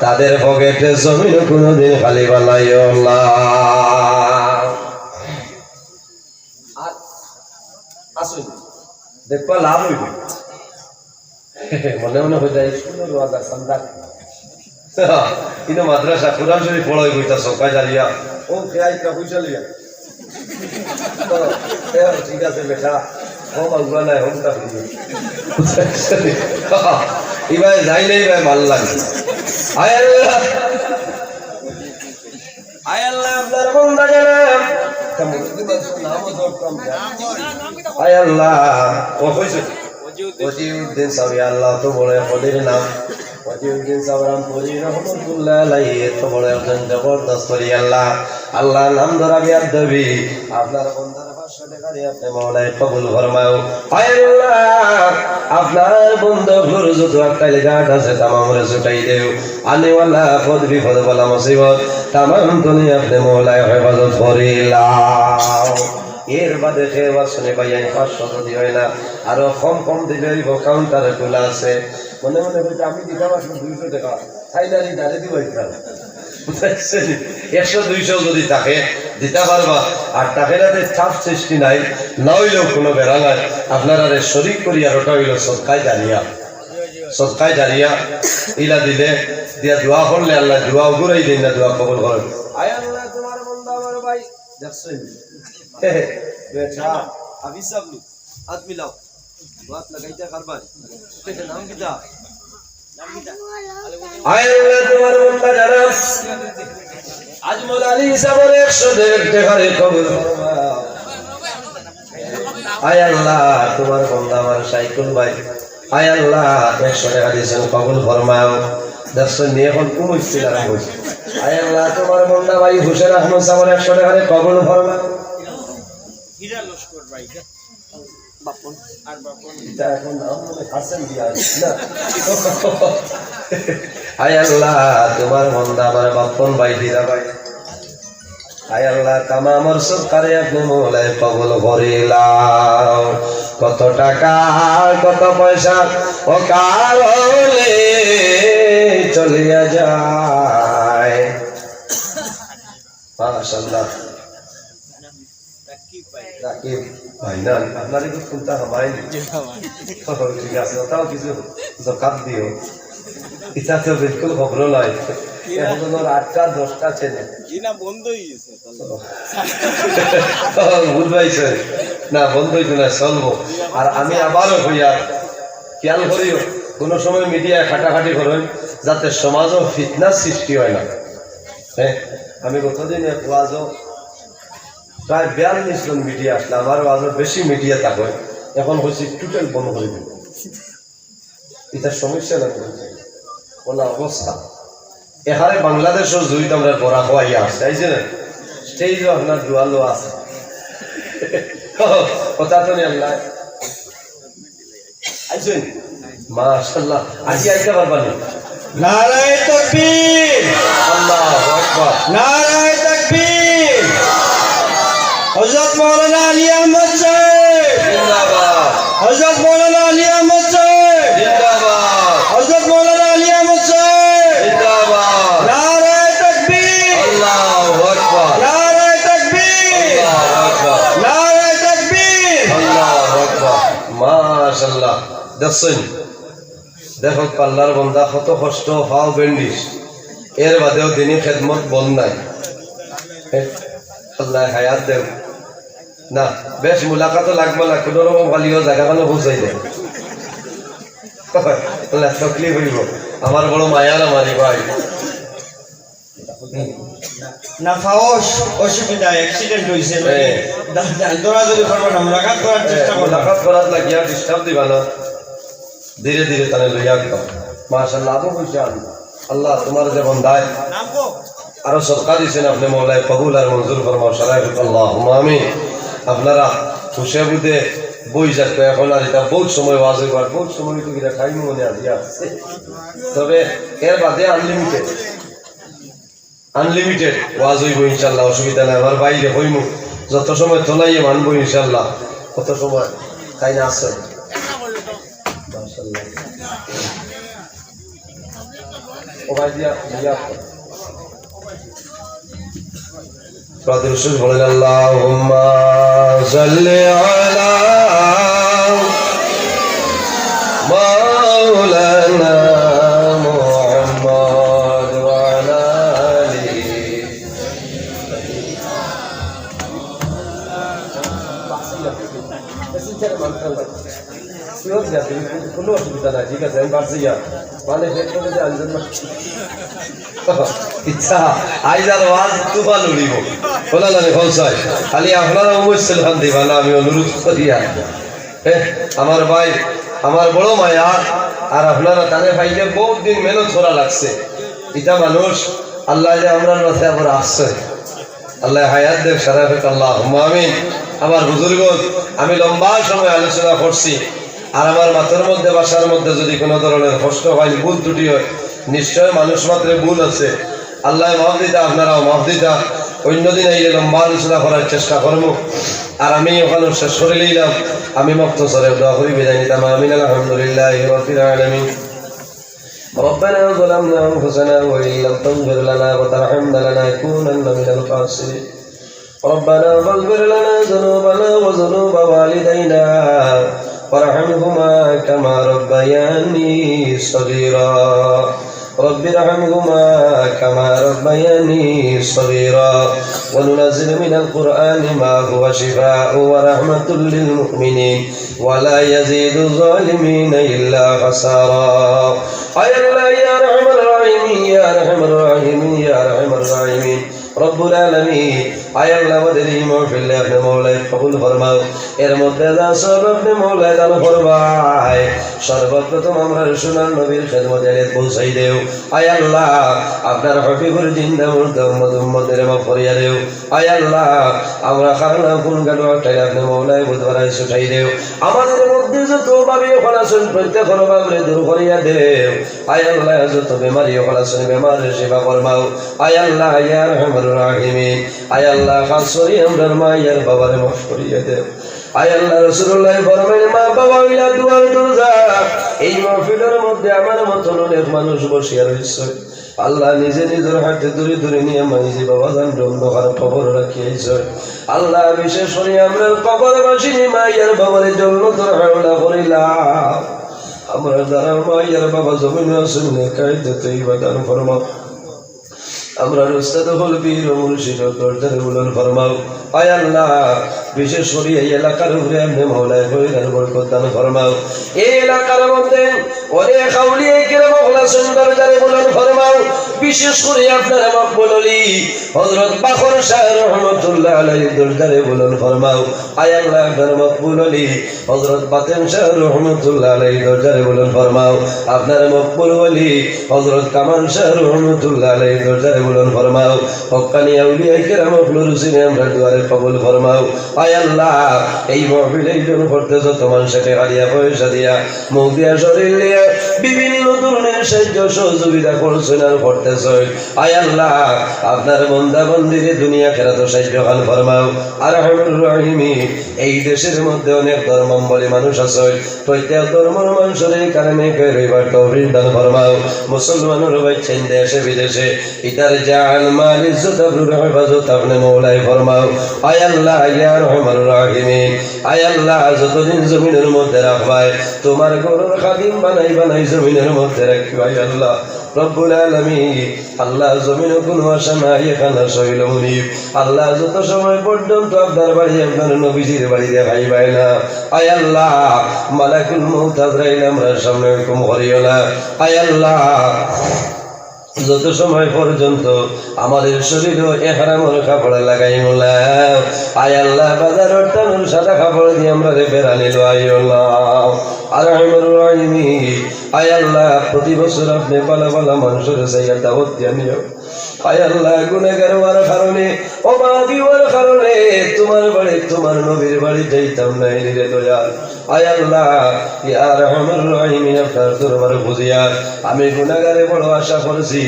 তাদের পকেটে জমিন কোনোদিন খালি বানাইও না। আর আসুন, দেখবা লাভ হইব। মনে মনে হয়ে যায়, স্কুলের ওয়াজ আর সন্ধ্যা। কিন্তু মাদ্রাসা কোরআন শরীফ পড়াই বইতা সকাল জালিয়া। ও খেয়াই কা পয়সা লিয়া। তো, এ, ঠিক আছে বেটা, ও বাবুয়া নাই, হোম তা ফিরিয়ে। এবার যাই নাই ভাই, ভালো লাগে। আয় আল্লাহ। আয় আল্লাহ, আপনার বন্দা জানাব। আয় আল্লাহ, ও কইছে। ওজিউদ্দিন সাব, ইয়া আল্লাহ, তো বড় কলির নাম। ওজিউদ্দিন সাব রামপুরি রহমতুল্লাহ আলাইহি, এত বড় একজন জবরদস্ত করি আল্লাহ। আল্লাহ নাম ধরা বিয়ার দেবী। আপনার বন্দা আপনে মওলায় কবুল ফরমাও। আয় আল্লাহ, আপনার বন্দা অকলর যত আক্কেল গাঁট আছে, তামামরে ছুটাই দেও। আনেওয়ালা, পদ বিপদ, বালা মুসিবত, তামাম দুনিয়া আপনে মওলায় হেফাজত করিলাও। এর বাদে কেউ আছইন নি ভাই, আমি পাঁচশো যদি অয় না, আরো কম কম দিলে অইবো, কাউন্টারে খোলা আছে। মনে মনে কইতে, "আমি দিতাম আসলে দুইশো টেকা।" তাইলে আর এই দাঁড়ে দিবা ইসলাম। বুঝতে পারছেন? একশো দুইশো যদি থাকে, দিতা পারবা। আর থাকে না, তো চাপ সৃষ্টি নাই, না অইলেও কুনু বেড়া নাই। আপনারারে শরিক করি, আর ওটা অইলো সদকায়ে জারিয়া। সদকায়ে জারিয়া ইলা দিলে, দিয়া দোয়া করলে আল্লায় দোয়া উগুরাই দেইন না, দোয়া কবুল করেন। আয় আল্লাহ, তোমার বন্দা আমার ভাই, দেখছেন? বেটা, হাফিজ সাহেব নি? হাত মিলাও। হাত লাগাইতে পারবা? নাম কিতা? আয় আল্লাহ, তোমার বন্দা যারা আজমল আলী সাহেবর একশো দেড় টেকারে কবুল ফরমাও। আয় আল্লাহ, তোমার বন্দা আমার সাইকুল ভাই, আয় আল্লাহ, একশো টেকা দিছইন, কবুল ফরমাও। দেখছইন নি, এখন কুমুর ছিল আরম্ভ অইছে। আয় আল্লাহ, তোমার বন্দা ভাই হুসেন আহমদ সাহেবর একশো টেকারে কবুল ফরমাও। হীরা লস্কর ভাই। বাপন। আর বাপন। ইটা এখন নাম মনে হাসান দিয়া আছে, না? আয় আল্লাহ, তোমার বন্দা আমার বাপন ভাই, হীরা ভাই। আয় আল্লাহ, তামামর সদকারে আপনে মওলায় কবুল করিলাও। কত টাকা, কত পয়সা অকারণে চলিয়া যায়। মাশাআল্লাহ। রাকিব ভাই, না, আপনার একটু ফোনটা হামাই। ঠিক আছে, ওটাও কিছু জকাত দিও। ইটা তো বিলকুল খবর নাই। এখন তো আটটা দশটা চেনে। জি না, বন্ধ হয়ে গেছে। ও, বুঝ পাইছে? না, বন্ধ হইতো না, চলবো। আর আমি আবারও কইয়ার, খেয়াল করিও, কোনো সময় মিডিয়ায় কাটাকাটি করইন, যাতে সমাজও ফিতনা সৃষ্টি হয় না। হ্যাঁ, আমি গতদিন এক ওয়াজও প্রায় বিয়াল্লিশ জন মিডিয়া আসলে, আমার ওয়াজও বেশি মিডিয়া থাকে, এখন কইছি টোটাল বন্ধ করে দিব। ইটা সমস্যা না, বলছে। ওলা অবস্থা। এখানে বাংলাদেশও জুইত আমরা বড়া খোয়াইয়া আছে, তাই যে না? স্টেজও আপনার দুয়ালো আছে। কথা তো নেই আল্লাহ। আইছেন? মাশাআল্লাহ। আজি আইতে পারবা নি? নারায়ে তাকবীর! আল্লাহু আকবার। নারায়ে তাকবীর! হযরত মাওলানা আলী আহমদ সাহেব! জিন্দাবাদ। হযরত মাওলানা আলী আহমদ সাহেব! জিন্দাবাদ। হযরত মাওলানা আলী আহমদ সাহেব! জিন্দাবাদ। নারায়ে তাকবীর! আল্লাহু আকবার। নারায়ে তাকবীর! আল্লাহু আকবার। নারায়ে তাকবীর! আল্লাহু আকবার। মাশাআল্লাহ। দেখছেন? দেখো, আল্লাহর বন্দা কত কষ্ট, পাও ব্যান্ডেজ, এর বাদেও দিনই খেদমত বন্ধ নাই। আল্লাহ হায়াত দেও। না, বেশ মুলাকাত লাগবে না, কোনো রকম খালিও জায়গা খানো পৌঁছাই দেয়। আল্লাহ তকলিফ হইব। আমার বড় মায়ার আমারই ভাই। না, পাওস অসুবিধা, অ্যাক্সিডেন্ট হইছে। হ্যাঁ। দা-, দা-, দৌড়াদৌড়ি করবা না, মুলাকাত করার চেষ্টা করবা। মুলাকাত করার লাগিয়া ডিস্টার্ব দিবা না। ধীরে ধীরে তারে লইয়া আনতাম। মাশাআল্লাহ, আবু হুসেন, আল্লাহ তোমার যে বন্দায় আরো সদকা দিছেন, আপনি মওলায় কবুল আর মঞ্জুর ফরমাও, সারাই হোক, আল্লাহুম্মা আমিন। আপনারা খুশি বুঝে বই যাক, এখন আর এটা বহুত সময় ওয়াজ হইবার, বহুত সময় তো গিরা খাই মনে আজি আসছে। তবে এর বাদে আনলিমিটেড, আনলিমিটেড ওয়াজ হইব ইনশাআল্লাহ, অসুবিধা নাই। আমার বাইরে হইমু, যত সময় তোলাইয়ে মানবো ইনশাআল্লাহ, কত সময় তাই না আছে। মাশাআল্লাহ। ও ভাই দিয়া, দিয়া। প্রার্থনা শেষ বলেন, আল্লাহুম্মা সাল্লি আলা মাওলানা মুহাম্মদ ওয়া আলা আলিহি। শিওর যা, তুমি কোনো, কোনো অসুবিধা নাই, ঠিক আছে, আমি পারছি যা। মানে, বের করে যে আনজন না। ইচ্ছা, আইজ আর ওয়াজ তুফান উড়িব। খোলা লাগে, খোলসায়। খালি আপনারা অবশ্যই খান দিবা না, আমি অনুরোধ করি আর। এ, আমার ভাই, আমার বড় মায়া, আর আপনারা তারে পাইলে বহুত দিন মেহনত করা লাগছে। ইটা মানুষ, আল্লাহ যে আমরার মাঝে আবার আসছে। আল্লাহ হায়াত দেখ, সারা হোক, আল্লাহুম্মা আমিন। আমার বুজুর্গ, আমি লম্বা সময় আলোচনা করছি, আর আমার মাথার মধ্যে, ভাষার মধ্যে যদি কোনো ধরনের কষ্ট হয়, ভুল ত্রুটি হয়, নিশ্চয় মানুষ মাত্রে ভুল আছে। আল্লাহ মাফ দিতা, আপনারাও মাফ দিতা। অন্যদিন আইলে লম্বা আলোচনা করার চেষ্টা করবো। আর আমি ওখানে শেষ করে নিলাম। আমি মুক্তসরে দোয়া করি বিদায় নিতাম। আমিন। আলহামদুলিল্লাহি রাব্বিল আলামিন। ربنا ظلمنا أنفسنا وإن لم تغفر لنا وترحمنا لنكونن من الخاسرين. ربنا فاغفر لنا ذنوبنا وذنوب والدينا وارحمهما كما ربياني صغيرا. رب ارحمهما كما ربياني صغيرا. وننزل من القرآن ما هو شفاء ورحمة للمؤمنين ولا يزيد الظالمين إلا خسارا. আয় আল্লাহ, ইয়া আরহামার রাহিমিন, ইয়া আরহামার রাহিমিন, ইয়া আরহামার রাহিমিন, রব্বুল আলামিন, আয় আল্লাহ, আমাদের এই মাহফিল আপনি মওলায় কবুল ফরমাও। এর মধ্যে যা সওয়াব আপনি মওলায় দান ফরমায়। সর্বপ্রথম আমরা সোনার নবীর খেদমতে এনে পৌঁছাই দেও। আয় আল্লাহ, আপনার হাবিবর জিন্দা মুর্দা উম্মত উম্মতের মাফ করিয়া দেও। আয় আল্লাহ, আমরা খারাপ কোন গাডো আটাই আপনি মওলায় বুধবারায় ছুটাই দেও। আমাদের মধ্যে যত অভাবী অকল আছইন, প্রত্যেকর অভাবরে দূর করিয়া দেও। আয় আল্লাহ, যত বেমারি অকল আছইন, বেমাররে শিফা ফরমাও। আয় আল্লাহ, ইয়া আরহামার রাহিমিন, আয় আল্লাহ, খাস করি আমরার মা ইয়ার বাবারে মাফ করিয়া দেও। আয় আল্লাহ, রাসূলুল্লাহ ফরমাইন, মা বাবা অইলা দুয়ার দরজা। এই মাহফিলর মধ্যে আমার মতন অনেক মানুষ বসিয়া রইছে। আল্লাহ নিজে নিজর হাতে ধরি ধরি নিয়া মাইজি বাবা জানরে অন্ধকার কবর রাখিয়া আইছে। আল্লাহ বিশেষ করি আমরার কবরবাসিনী মা ইয়ার বাবারে জন্নতর হাওলা করিলাও। আমরার যারা মা ইয়ার বাবা জমিনো আছইন, নেক হায়াতে তৈবা দান ফরমাও। আমরার উস্তাদ অকল পীর ও মুর্শিদর দরজারে বুলন্দ ফরমাও। আয় আল্লাহ, বিশেষ করি এই এলাকার উপরে আপনি মওলায় খৈর আর বরকত দান ফরমাও। এই এলাকার মধ্যে অনেক আউলিয়ায়ে কেরাম অকল আছইন, দরজারে বুলন্দ ফরমাও। বিশেষ করি আপনার মকবুল অলি হযরত বাখর শাহ রহমতুল্লাহ আলাইহির দরজারে বুলন্দ ফরমাও। আয় আল্লাহ, আপনার মকবুল অলি হযরত বাতেন শাহ রহমতুল্লাহ আলাইহির দরজারে বুলন্দ ফরমাও। আপনার মকবুল অলি হযরত কামাল শাহ রহমতুল্লাহ আলাইহির দরজারে বুলন্দ ফরমাও। হক্কানি আউলিয়ায়ে কেরাম অকলর উসিলায় আমরার দুয়ারে কবুল ফরমাও। আয় আল্লাহ, এই মাহফিল আয়োজন করতে যত মানষে টেকা দিয়া, পয়সা দিয়া, মুখ দিয়া, শরীর দিয়া, বিভিন্ন ধরনের সাহায্য সহযোগিতা করছইন আর করতেছইন, আয় আল্লাহ, আপনার বন্দা বন্দিরে দুনিয়া আখেরাতো সাহায্য খান ফরমাও। আরহামুর রাহিমিন, এই দেশের মধ্যে অনেক ধর্মাবলম্বী মানুষ আছইন, প্রত্যেক ধর্মর মানষরে কালেমা কইয়া রইবার তৌফিক দান ফরমাও। মুসলমানর বাইচ্চাইন দেশে বিদেশে, ইতার জান, মাল, ইজ্জত, আবরুর হেফাজত আপনে মওলায় ফরমাও। আয় আল্লাহ, ইয়া আরহামার রাহিমিন, আয় আল্লাহ, যতদিন জমিনর মধ্যে রাখবায়, তুমার ঘরর খাদিম বানাই বানাই জমিনর মধ্যে রাখিও, আয় আল্লাহ। রব্বুল আলামিন, আল্লাহ, জমিনো কুনু আশা নাই, এখান আশা অইলো মুনিব। আল্লাহ, যত সময় পর্যন্ত আপনার বাড়ি, আপনার নবীজির বাড়ি দেখাইবায় না, আয় আল্লাহ, মালাকুল মউত আজরাইল আমরার সামনে হুকুম করিও না, আয় আল্লাহ। যত সময় পর্যন্ত আমাদের শরীরো এহরামর কাপড় লাগাইমু না, আয় আল্লাহ, বাজারর টানোর সাদা কাপড় দি আমরারে বেড়ানি লওয়াইও না। আরহামুর রাহিমিন, আয় আল্লাহ, প্রতি বছর আপনে ভালা ভালা মানষরে চাইয়া দাওয়াত দিয়া নিও। আয় আল্লাহ, গুনাগার অওয়ার কারণে, অভাবী অওয়ার কারণে তুমার বাড়ি, তুমার নবীর বাড়ি যাইতাম নায় রে দয়াল। আয় আল্লাহ, ইয়া আরহামুর রাহিমিন, আপনার দরবার বুঝিয়া আমি গুনাগারে বড় আশা করছি,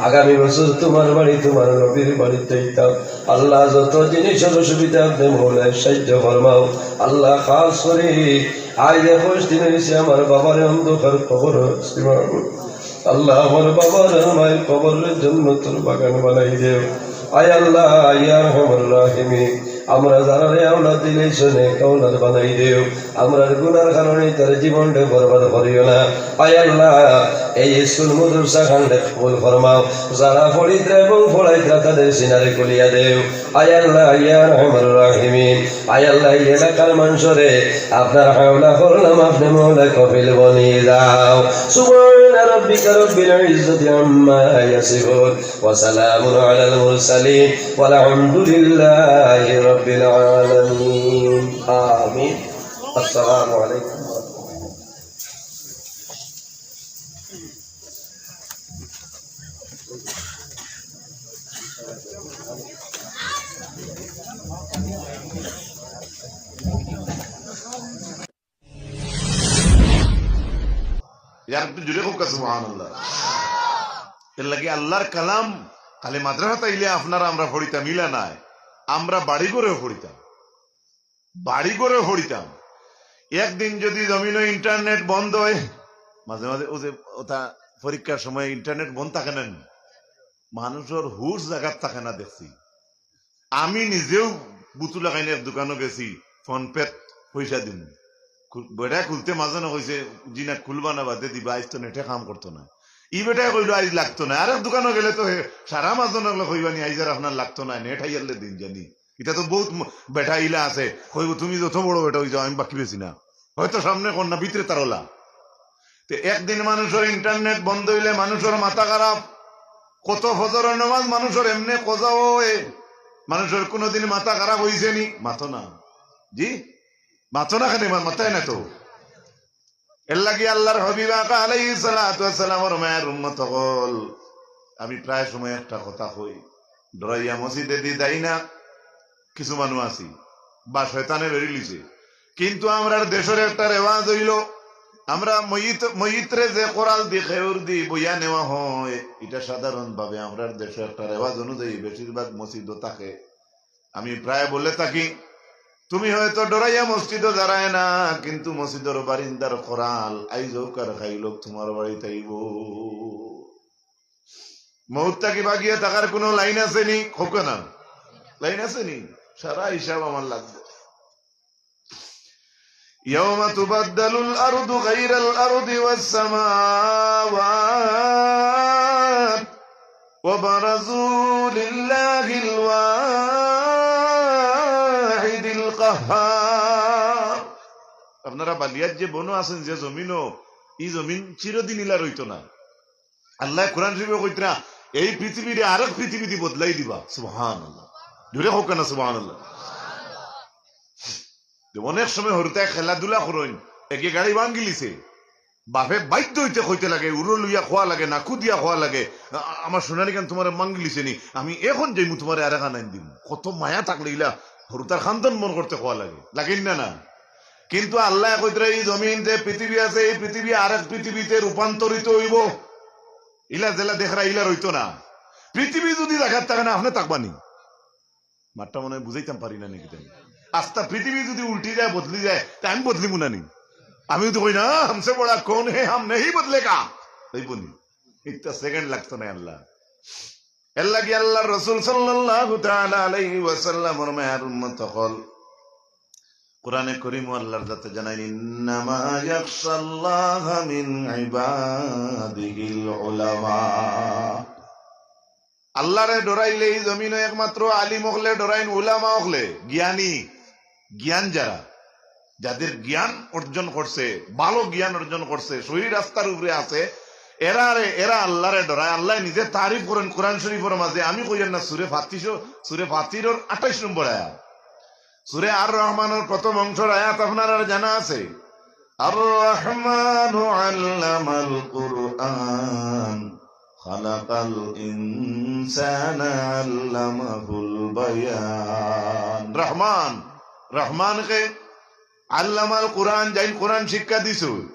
আগামী বছর তুমার বাড়ি, তুমার নবীর বাড়িত যাইতাম। আল্লাহ, যত জিনিসর অসুবিধা আপনে মওলায় সাহায্য ফরমাও। আল্লাহ, খাস করি আইজ একুশ দিন অইছে আমার বাবারে অন্ধকার কবরো রাখছি মাবুদ। আল্লাহ, আমার বাবার আর মায়ের কবররে জন্নতর বাগান বানাই দেও। আয় আল্লাহ, ইয়া আরহামার রাহিমিন, আমরা যারারে আওলাদ দিলাইছো, নেক আওলাদ বানাই দেও। আমরার গুনার কারণে তার জীবনরে বরবাদ করিও না। আয় আল্লাহ, এই স্কুল মাদ্রাসা খানরে কবুল ফরমাও। যারা পড়িত্রা এবং পড়াইত্রা, তাদের সিনারে খুলিয়া দেও। আয় আল্লাহ, ইয়া আরহামার রাহিমিন, আয় আল্লাহ, এই এলাকার মানষরে আপনার হাওলা করলাম, আপনে মওলা কফিল বনি যাও। سبحان ربك رب العزة عما يصفون وسلام على المرسلين والحمد لله رب العالمين. آمين. السلام عليكم ورحمة الله. ইয়ার একটু জোরে কউক্কা সুবহানাল্লাহ। এর লাগি আল্লাহর কালাম খালি মাদ্রাসাত আইলে আপনারা আমরা পড়িতাম, ইলা নায়, আমরা বাড়ি ঘরেও পড়িতাম, বাড়ি ঘরেও পড়িতাম। একদিন যদি জমিনো ইন্টারনেট বন্ধ অয়, মাঝে মাঝে অউ যে ওটা পরীক্ষার সময় ইন্টারনেট বন্ধ থাকে না নি? মানুষর হুশ জাগাত থাকে না দেখছি। আমি নিজেও বুতু লাগাইন এক দোকানো গেছি, ফোন পেত পয়সা দিমু। খু-, বেটায় খুলতে মাঝে না কইছে, "জি না, খুলবা না, বাদে দিবা, আইজ তো নেটে কাম করতো না।" ই বেটায় কইলো, "আইজ লাগতো না।" আরেক দোকানো গেলে তো হে, সারা মাঝে না কইবা নি, "আইজ আর আপনার লাগতো না, নেট হাইয়ারলে দিন জানি।" ইটা তো বউত ম-, বেটা ইলা আছে, কইবো, "তুমি যত বড় বেটা অই যাও, আমি বাকি বেশি না।" হয়তো সামনে কর না, ভিতরে তার ওলা। তে একদিন মানুষর ইন্টারনেট বন্ধ অইলে মানুষর মাথা খারাপ। কত ফজরর নামাজ মানুষর এমনে কজা অয়, মানুষর কুনুদিন মাথা খারাপ অইছে নি? মাতো না। জি? মাতো না কেনে? মা-, মাতায় না তো। এর লাগি আল্লাহর হাবিব আকা আলাইহিস সালাতু ওয়াস সালামর মায়ার উম্মত অকল, আমি প্রায় সময় একটা কথা কই, ডরাইয়া মসজিদেদি যাই না, কিছু মানুষ আছি, বা শয়তানে বেরিলিছে। কিন্তু আমরার দেশর একটা রেওয়াজ অইলো, আমরা মইত, মইতরে যে কোরালদি খেউরদি বইয়া নেওয়া হয়, ইটা সাধারণভাবে আমরার দেশো একটা রেওয়াজ অনুযায়ী বেশিরভাগ মসজিদও থাকে। আমি প্রায় বলে থাকি, তুমি হয়তো ডরাইয়া মসজিদও যারায় না, কিন্তু মসজিদর বারিন্দার কোরাল আইজ অউক আর কাইল অউক তুমার বাড়িত আইবো। মউত থাকি বাগিয়া থাকার কুনু লাইন আছে নি? কউক্কা না, লাইন আছে নি? সারা হিসাব আমার লাগবো। يوم تبدل الأرض غير الأرض والسماوات وبرزوا لله الواحد القهار। আপনারা বালিয়ার যে বনো আছেন, যে জমিনো, ই জমিন চিরদিন ইলা রইতো না। আল্লায় কোরআন শরীফো কইতরা, এই পৃথিবীরে আরেক পৃথিবীদি বদলাই দিবা। সুবহানাল্লাহ। জোরে কউক্কা না সুবহানাল্লাহ। যে অনেক সময় হুরুতায় খেলাধুলা করইন, একে গাড়ি ভাঙ্গিলিছে, বাপে বাধ্য অইতে কইতে লাগে, উরো লইয়া কওয়া লাগে, নাকু দিয়া কওয়া লাগে, "আ-, আমার সোনারি খান তুমারে ভাঙ্গিলিছে নি, আমি এখন যাইমু তুমারে আরেক আনাইন দিমু।" কত মায়া থাকলে ইলা হুরুতার খান্দন মন করতে কওয়া লাগে, লাগে না না? কিন্তু আল্লায় কইতরা, এই জমিন যে পৃথিবী আছে, এই পৃথিবী আরেক পৃথিবীতে রূপান্তরিত অইবো। ইলা যেলা দেখরা ইলা রইতো না। পৃথিবী যদি জাগাত থাকে না, আপনে থাকবা নি? মাতটা মনে হয় বুঝাইতাম পারি না নাকি তাই? আস্তা পৃথিবী যদি উল্টি যায়, বদলি যায়, তে আমি বদলিমু না নি? আমি তো কই না, "হামসে বড়া কৌন হে, হাম নেহি বদলেগা।" অইবো নি? একটা সেকেন্ড লাগতো না আল্লাহ। এর লাগি আল্লাহর রাসূল সাল্লাল্লাহু তাআলা আলাইহি ওয়াসাল্লামর মায়ার উম্মত অকল, কোরআনে করিমো আল্লাহর জাতে জানাইন, "ইন্নামা ইয়াখশাল্লাহা মিন ইবাদিহিল উলামা।" আল্লাহরে ডরাইলে ই জমিনো একমাত্র আলিম অকলে ডরাইন, উলামা অকলে, জ্ঞানী, জ্ঞান যারা, যাদের জ্ঞান অর্জন করছে, ভালো জ্ঞান অর্জন করছে, সহি রাস্তার উপরে আছে, এরারে, এরা আল্লাহরে ডরায়। আল্লায় নিজে তারিফ করইন কোরআন শরীফর মাঝে, আমি কইয়ার না, সূরা ফাতির, সূরা ফাতিরর আঠাইশ নম্বর আয়াত। সূরা আর রহমানর প্রথম অংশর আয়াত আপনারার জানা আছে, "আর রহমানু আল্লামাল কুরআন, খালাকাল ইনসানা আল্লামাহুল বায়ান।" রহমান, রহমান কে? আল্লামাল কুরআন, যাইন কোরআন শিক্ষা দিছইন।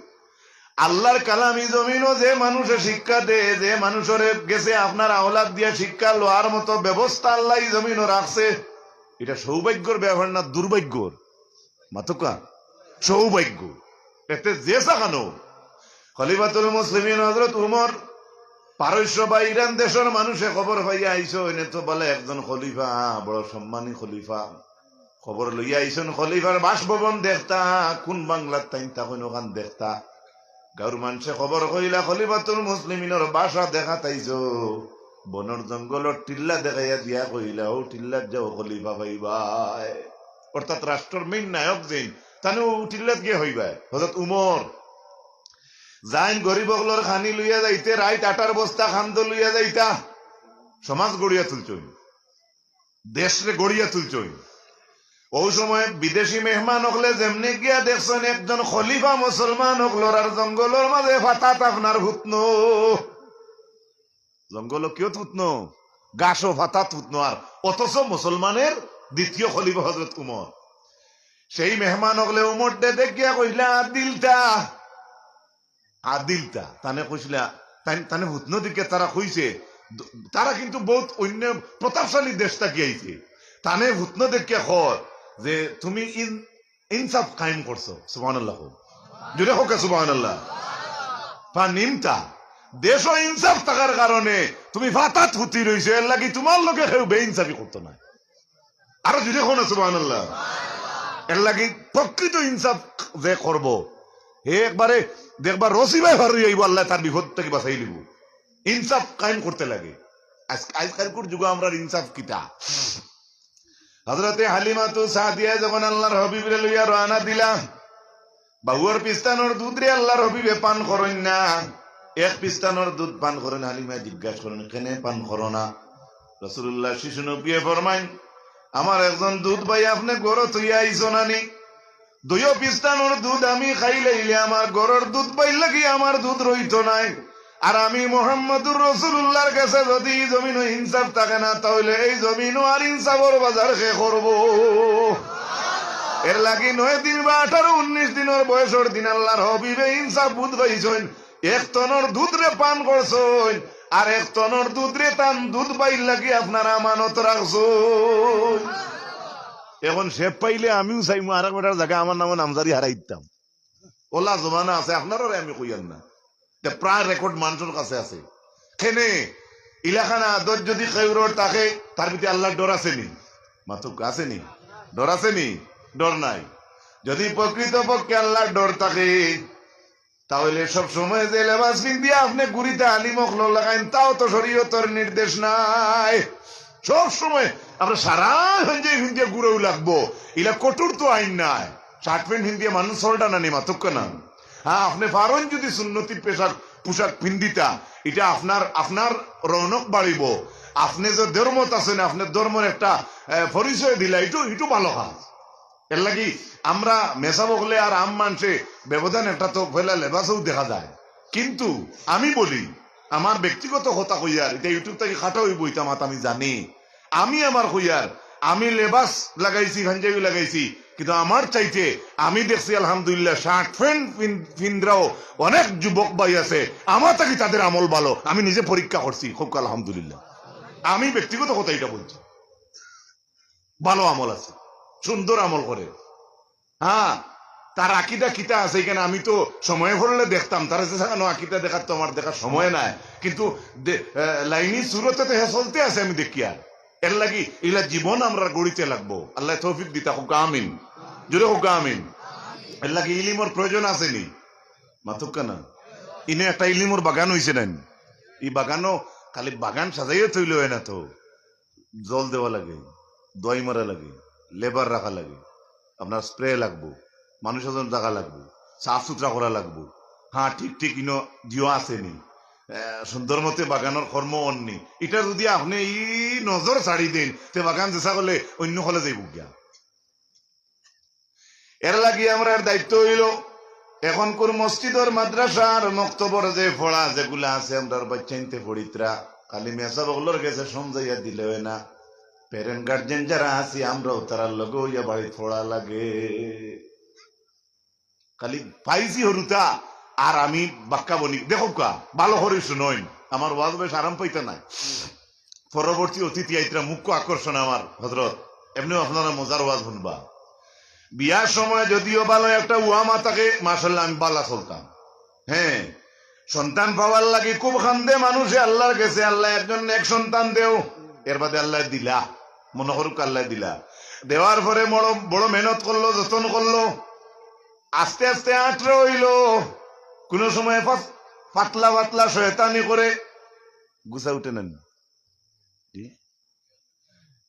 আল্লাহর কালাম ই জমিনো যে মানুষে শিক্ষা দেয়, যে মানুষরে গেছে আপনার আওলাদ দিয়া শিক্ষা লওয়ার মতো ব্যবস্থা আল্লায় ই জমিনো রাখছে, ইটা সৌভাগ্যর ব্যাপার না দুর্ভাগ্যর? মাতউক্কা, সৌভাগ্য। এতে যে সাখানো খলিফাতুল মুসলিমিন হযরত উমর, পারস্য বা ইরান দেশর মানুষে খবর পাইয়া আইছইন, এনে তো বলে একজন খলিফা, বড় সম্মানী খলিফা। খবর লইয়া আইছইন খলিফার বাসভবন দেখতা, কুন বাংলাত তাইন থাকইন অখান দেখতা। গাউর মানষে খবর কইলা, "খলিফাতুল মুসলিমিনর বাসা দেখাত আইছো, বনর জঙ্গলর টিল্লা দেখাইয়া দিয়া কইলা, 'অউ টিল্লাত যাও, খলিফা পাইবায়।'" অর্থাৎ রাষ্ট্রর মেইন নায়ক যেইন, তানে অউ টিল্লাত গিয়া পাইবায়। হযরত উমর যাইন গরিব অকলর খানি লইয়া যাইতে, রাইত আটার বস্তা খান্দো লইয়া যাইতা, সমাজ গড়িয়া তুলছইন, দেশরে গড়িয়া তুলছইন। অউ সময় বিদেশি মেহমান অকলে যেমনে গিয়া দেখছইন একজন খলিফা মুসলমান অকলর আর জঙ্গলর মাঝে ফাতাত আপনার হুতনো। জঙ্গলো কিয়ত হুতনো? গাছো ফাতাত হুতনো, আর অথচ মুসলমানের দ্বিতীয় খলিফা হযরত উমর। সেই মেহমান অকলে উমররে দেখিয়া কইলা, "আদিলতা, আদিলতা, তানে কইছিলা, তাই-, তানে হুতনো দিকে তারা কইছে, দ-, তারা কিন্তু বউত অইন্য প্রতাপশালী দেশ থাকি আইছে। তানে হুতনো দেখিয়া কর যে তুমি ইন-, ইনসাফ কায়েম করছো। সুবহানাল্লাহ কও। জোরে কউক্কা সুবহানাল্লাহ। ফানিমতা, দেশো ইনসাফ থাকার কারণে তুমি ফাতাত হুতি রইছো, এরলাগি তুমার লগে কেউ বেইনসাফি করতো নায়। আরো জোরে কও না সুবহানাল্লাহ। এরলাগি প্রকৃত ইনসাফ যে করবো, হে একবারে দেখবা রশি বায় ফার অইয়া আইবো, আল্লায় তার বিপদ থাকি বাচাই লিবো। ইনসাফ কায়েম করতে লাগে। আইজ, আইজকালকুর যুগো আমরার ইনসাফ কিতা? হযরতে হালিমাতু সাদিয়ায় যখন আল্লার হাবিবরে লইয়া রওয়ানা দিলা, বাউর পিস্তানর দুধরে আল্লার হাবিবে পান করইন না, এক পিস্তানর দুধ পান করইন। হালিমায় জিজ্ঞাসা করইন, "কেনে পান করো না?" রাসূলুল্লাহ শিশু নবিয়ে ফরমাইন, "আমার একজন দুধ ভাই আপনে ঘরো থইয়া আইছো নানি? দুইও পিস্তানর দুধ আমি খাইলাইলে আমার ঘরর দুধ ভাইর লাগি আমার দুধ রইতো নায়। আর আমি মুহাম্মাদুর রাসূলুল্লাহর গেছে যদি ই জমিনো ইনসাফ থাকে না, তাইলে এই জমিনো আর ইনসাফর বাজার কে করবো?" এরলাগি নয় দিন বা আঠারো উনিশ দিনর বয়সর দিন আল্লার হাবিবে ইনসাফ বুঝ পাইছইন। এক তনর দুধরে পান করছইন, আর এক তনর দুধরে তান দুধ ভাইর লাগি আপনারা আমানত রাখছইন। এখন শেপ পাইলে আমিও চাইমু আর এক বেটার জাগা আমার নামো নামজারি হারাই দিতাম। ওলা জমানা আছে, আপনারারে আমি কইয়ার না। তে প্রায় রেকর্ড মানষর কাছে আছে। কেনে ইলাখান আদত যদি কেউরর থাকে, তার ভিতরে আল্লার ডর আছে নি? মাতউক্কা, আছে নি? ডর আছে নি? ডর নাই। যদি প্রকৃতপক্ষে আল্লার ডর থাকে, তাইলে সব সময় যে লেবাস পিন্দিয়া আপনে ঘুরিতা আলিম অকলর লাখান, তাও তো শরীয়তর নির্দেশ নায়। সব সময় আমরা সারা পাঞ্জাবি পিন্দিয়া ঘুরাও লাগবো, ইলা কঠোর তো আইন নায়। শার্ট প্যান্ট পিন্দিয়া মানুষ চলতা নানি, মাতউক্কা না। হ্যাঁ, আপনে পারইন যদি সুন্নতি পেশাক, পোশাক পিন্দিতা, ইটা আপনার, আপনার রৌনক বাড়িবো। আপনে যে ধর্মত আছইন, আপনার ধর্মর একটা, এ, পরিচয় দিলা, ইটাও, ইটাও ভালো কাজ। এরলাগি আমরা মেসাব অকলে আর আম মানষে ব্যবধান একটা তো পয়লা লেবাসেও দেখা যায়। কিন্তু আমি বলি, আমার ব্যক্তিগত কথা কইয়ার, ইটা YouTube থাকি কাটা অইবো, ইটা মাত আমি জানি। আমি আমার কইয়ার, আমি লেবাস লাগাইছি, পাঞ্জাবি লাগাইছি, কিন্তু আমার চাইতে আমি দেখছি আলহামদুলিল্লাহ শার্ট প্যান্ট পিন-, পিন্দরাও অনেক যুবক ভাই আছে, আমার থাকি তাদের আমল ভালো। আমি নিজে পরীক্ষা করছি, কউক্কা আলহামদুলিল্লাহ। আমি ব্যক্তিগত কথা ইটা বলছি। ভালো আমল আছে, সুন্দর আমল করে। হ্যাঁ, তার আকিদা কিতা আছে ইখান আমি তো সময় পড়লে দেখতাম, তারা যে সাকানো আকিদা দেখার তো আমার দেখার সময় নাই, কিন্তু দে-, আহ, লাইনি সুরতে তো হে চলতে আছে আমি দেখিয়ার। এরলাগি ইলা জীবন আমরা গড়িতে লাগবো। আল্লায় তৌফিক দিতা কউক্কা আমিন, জোরে কউক্কা আমিন। এরলাগি ইলিমর প্রয়োজন আছে নি? মাতউক্কা না। ইনো একটা ইলিমর বাগান অইছে নানি? ই বাগানো খালি বাগান সাজাইয়া থইলে অয় না তো। জল দেওয়া লাগে, দোয়াই মারা লাগে, লেবার রাখা লাগে, আপনার স্প্রে লাগবো, মানুষ এজন জাগা লাগবো, সাফ সুতরা করা লাগবো। হ্যাঁ, ঠিক ঠিক ইনো দিও আছে নি, আহ, সুন্দর মতে বাগানর কর্ম অর নি। ইটা যদি আপনে ই নজর ছাড়ি দেইন, তে বাগান যেসা করলে অইন্য হলে যাইবো গিয়া। এরলাগি আমরার দায়িত্ব অইলো, এখনকুর মসজিদর, মাদ্রাসার, মক্তবর যে পড়া যেগুলা আছে, আমরার বাইচ্চাইন্তে পড়িতরা, খালি মেসাব অকলর গেছে সমজাইয়া দিলে অয় না। Parent guardian যারা আছি, আমরাও তারার লগে অইয়া বাড়িত পড়া লাগে। খালি পাইছি হুরুতা, আর আমি বাক্কা বনি। দেখউক্কা, ভালো করি হুনইন, আমার ওয়াজ বেশ আরাম পাইতা নায়। পরবর্তী অতিথি আইতরা, মুখ্য আকর্ষণ আমার হজরত। এমনেও আপনারা মজার ওয়াজ হুনবা। বিয়ার সময় যদিও ভালো একটা উয়ামা থাকে, মাশাআল্লাহ, আমি ভালা চলতাম। হ্যাঁ, সন্তান পাওয়ার লাগি খুব কান্দে মানুষে আল্লার গেছে, "আল্লাহ, একজন নেক সন্তান দেও।" এর বাদে আল্লায় দিলা, মনো করউক্কা আল্লায় দিলা। দেওয়ার পরে বড়, বড় মেহনত করলো, যতন করলো, আস্তে আস্তে আঁটরে অইলো। কুনু সময় ফাত-, পাতলা পাতলা শয়তানি করে, গুছা উঠে না নি? জি?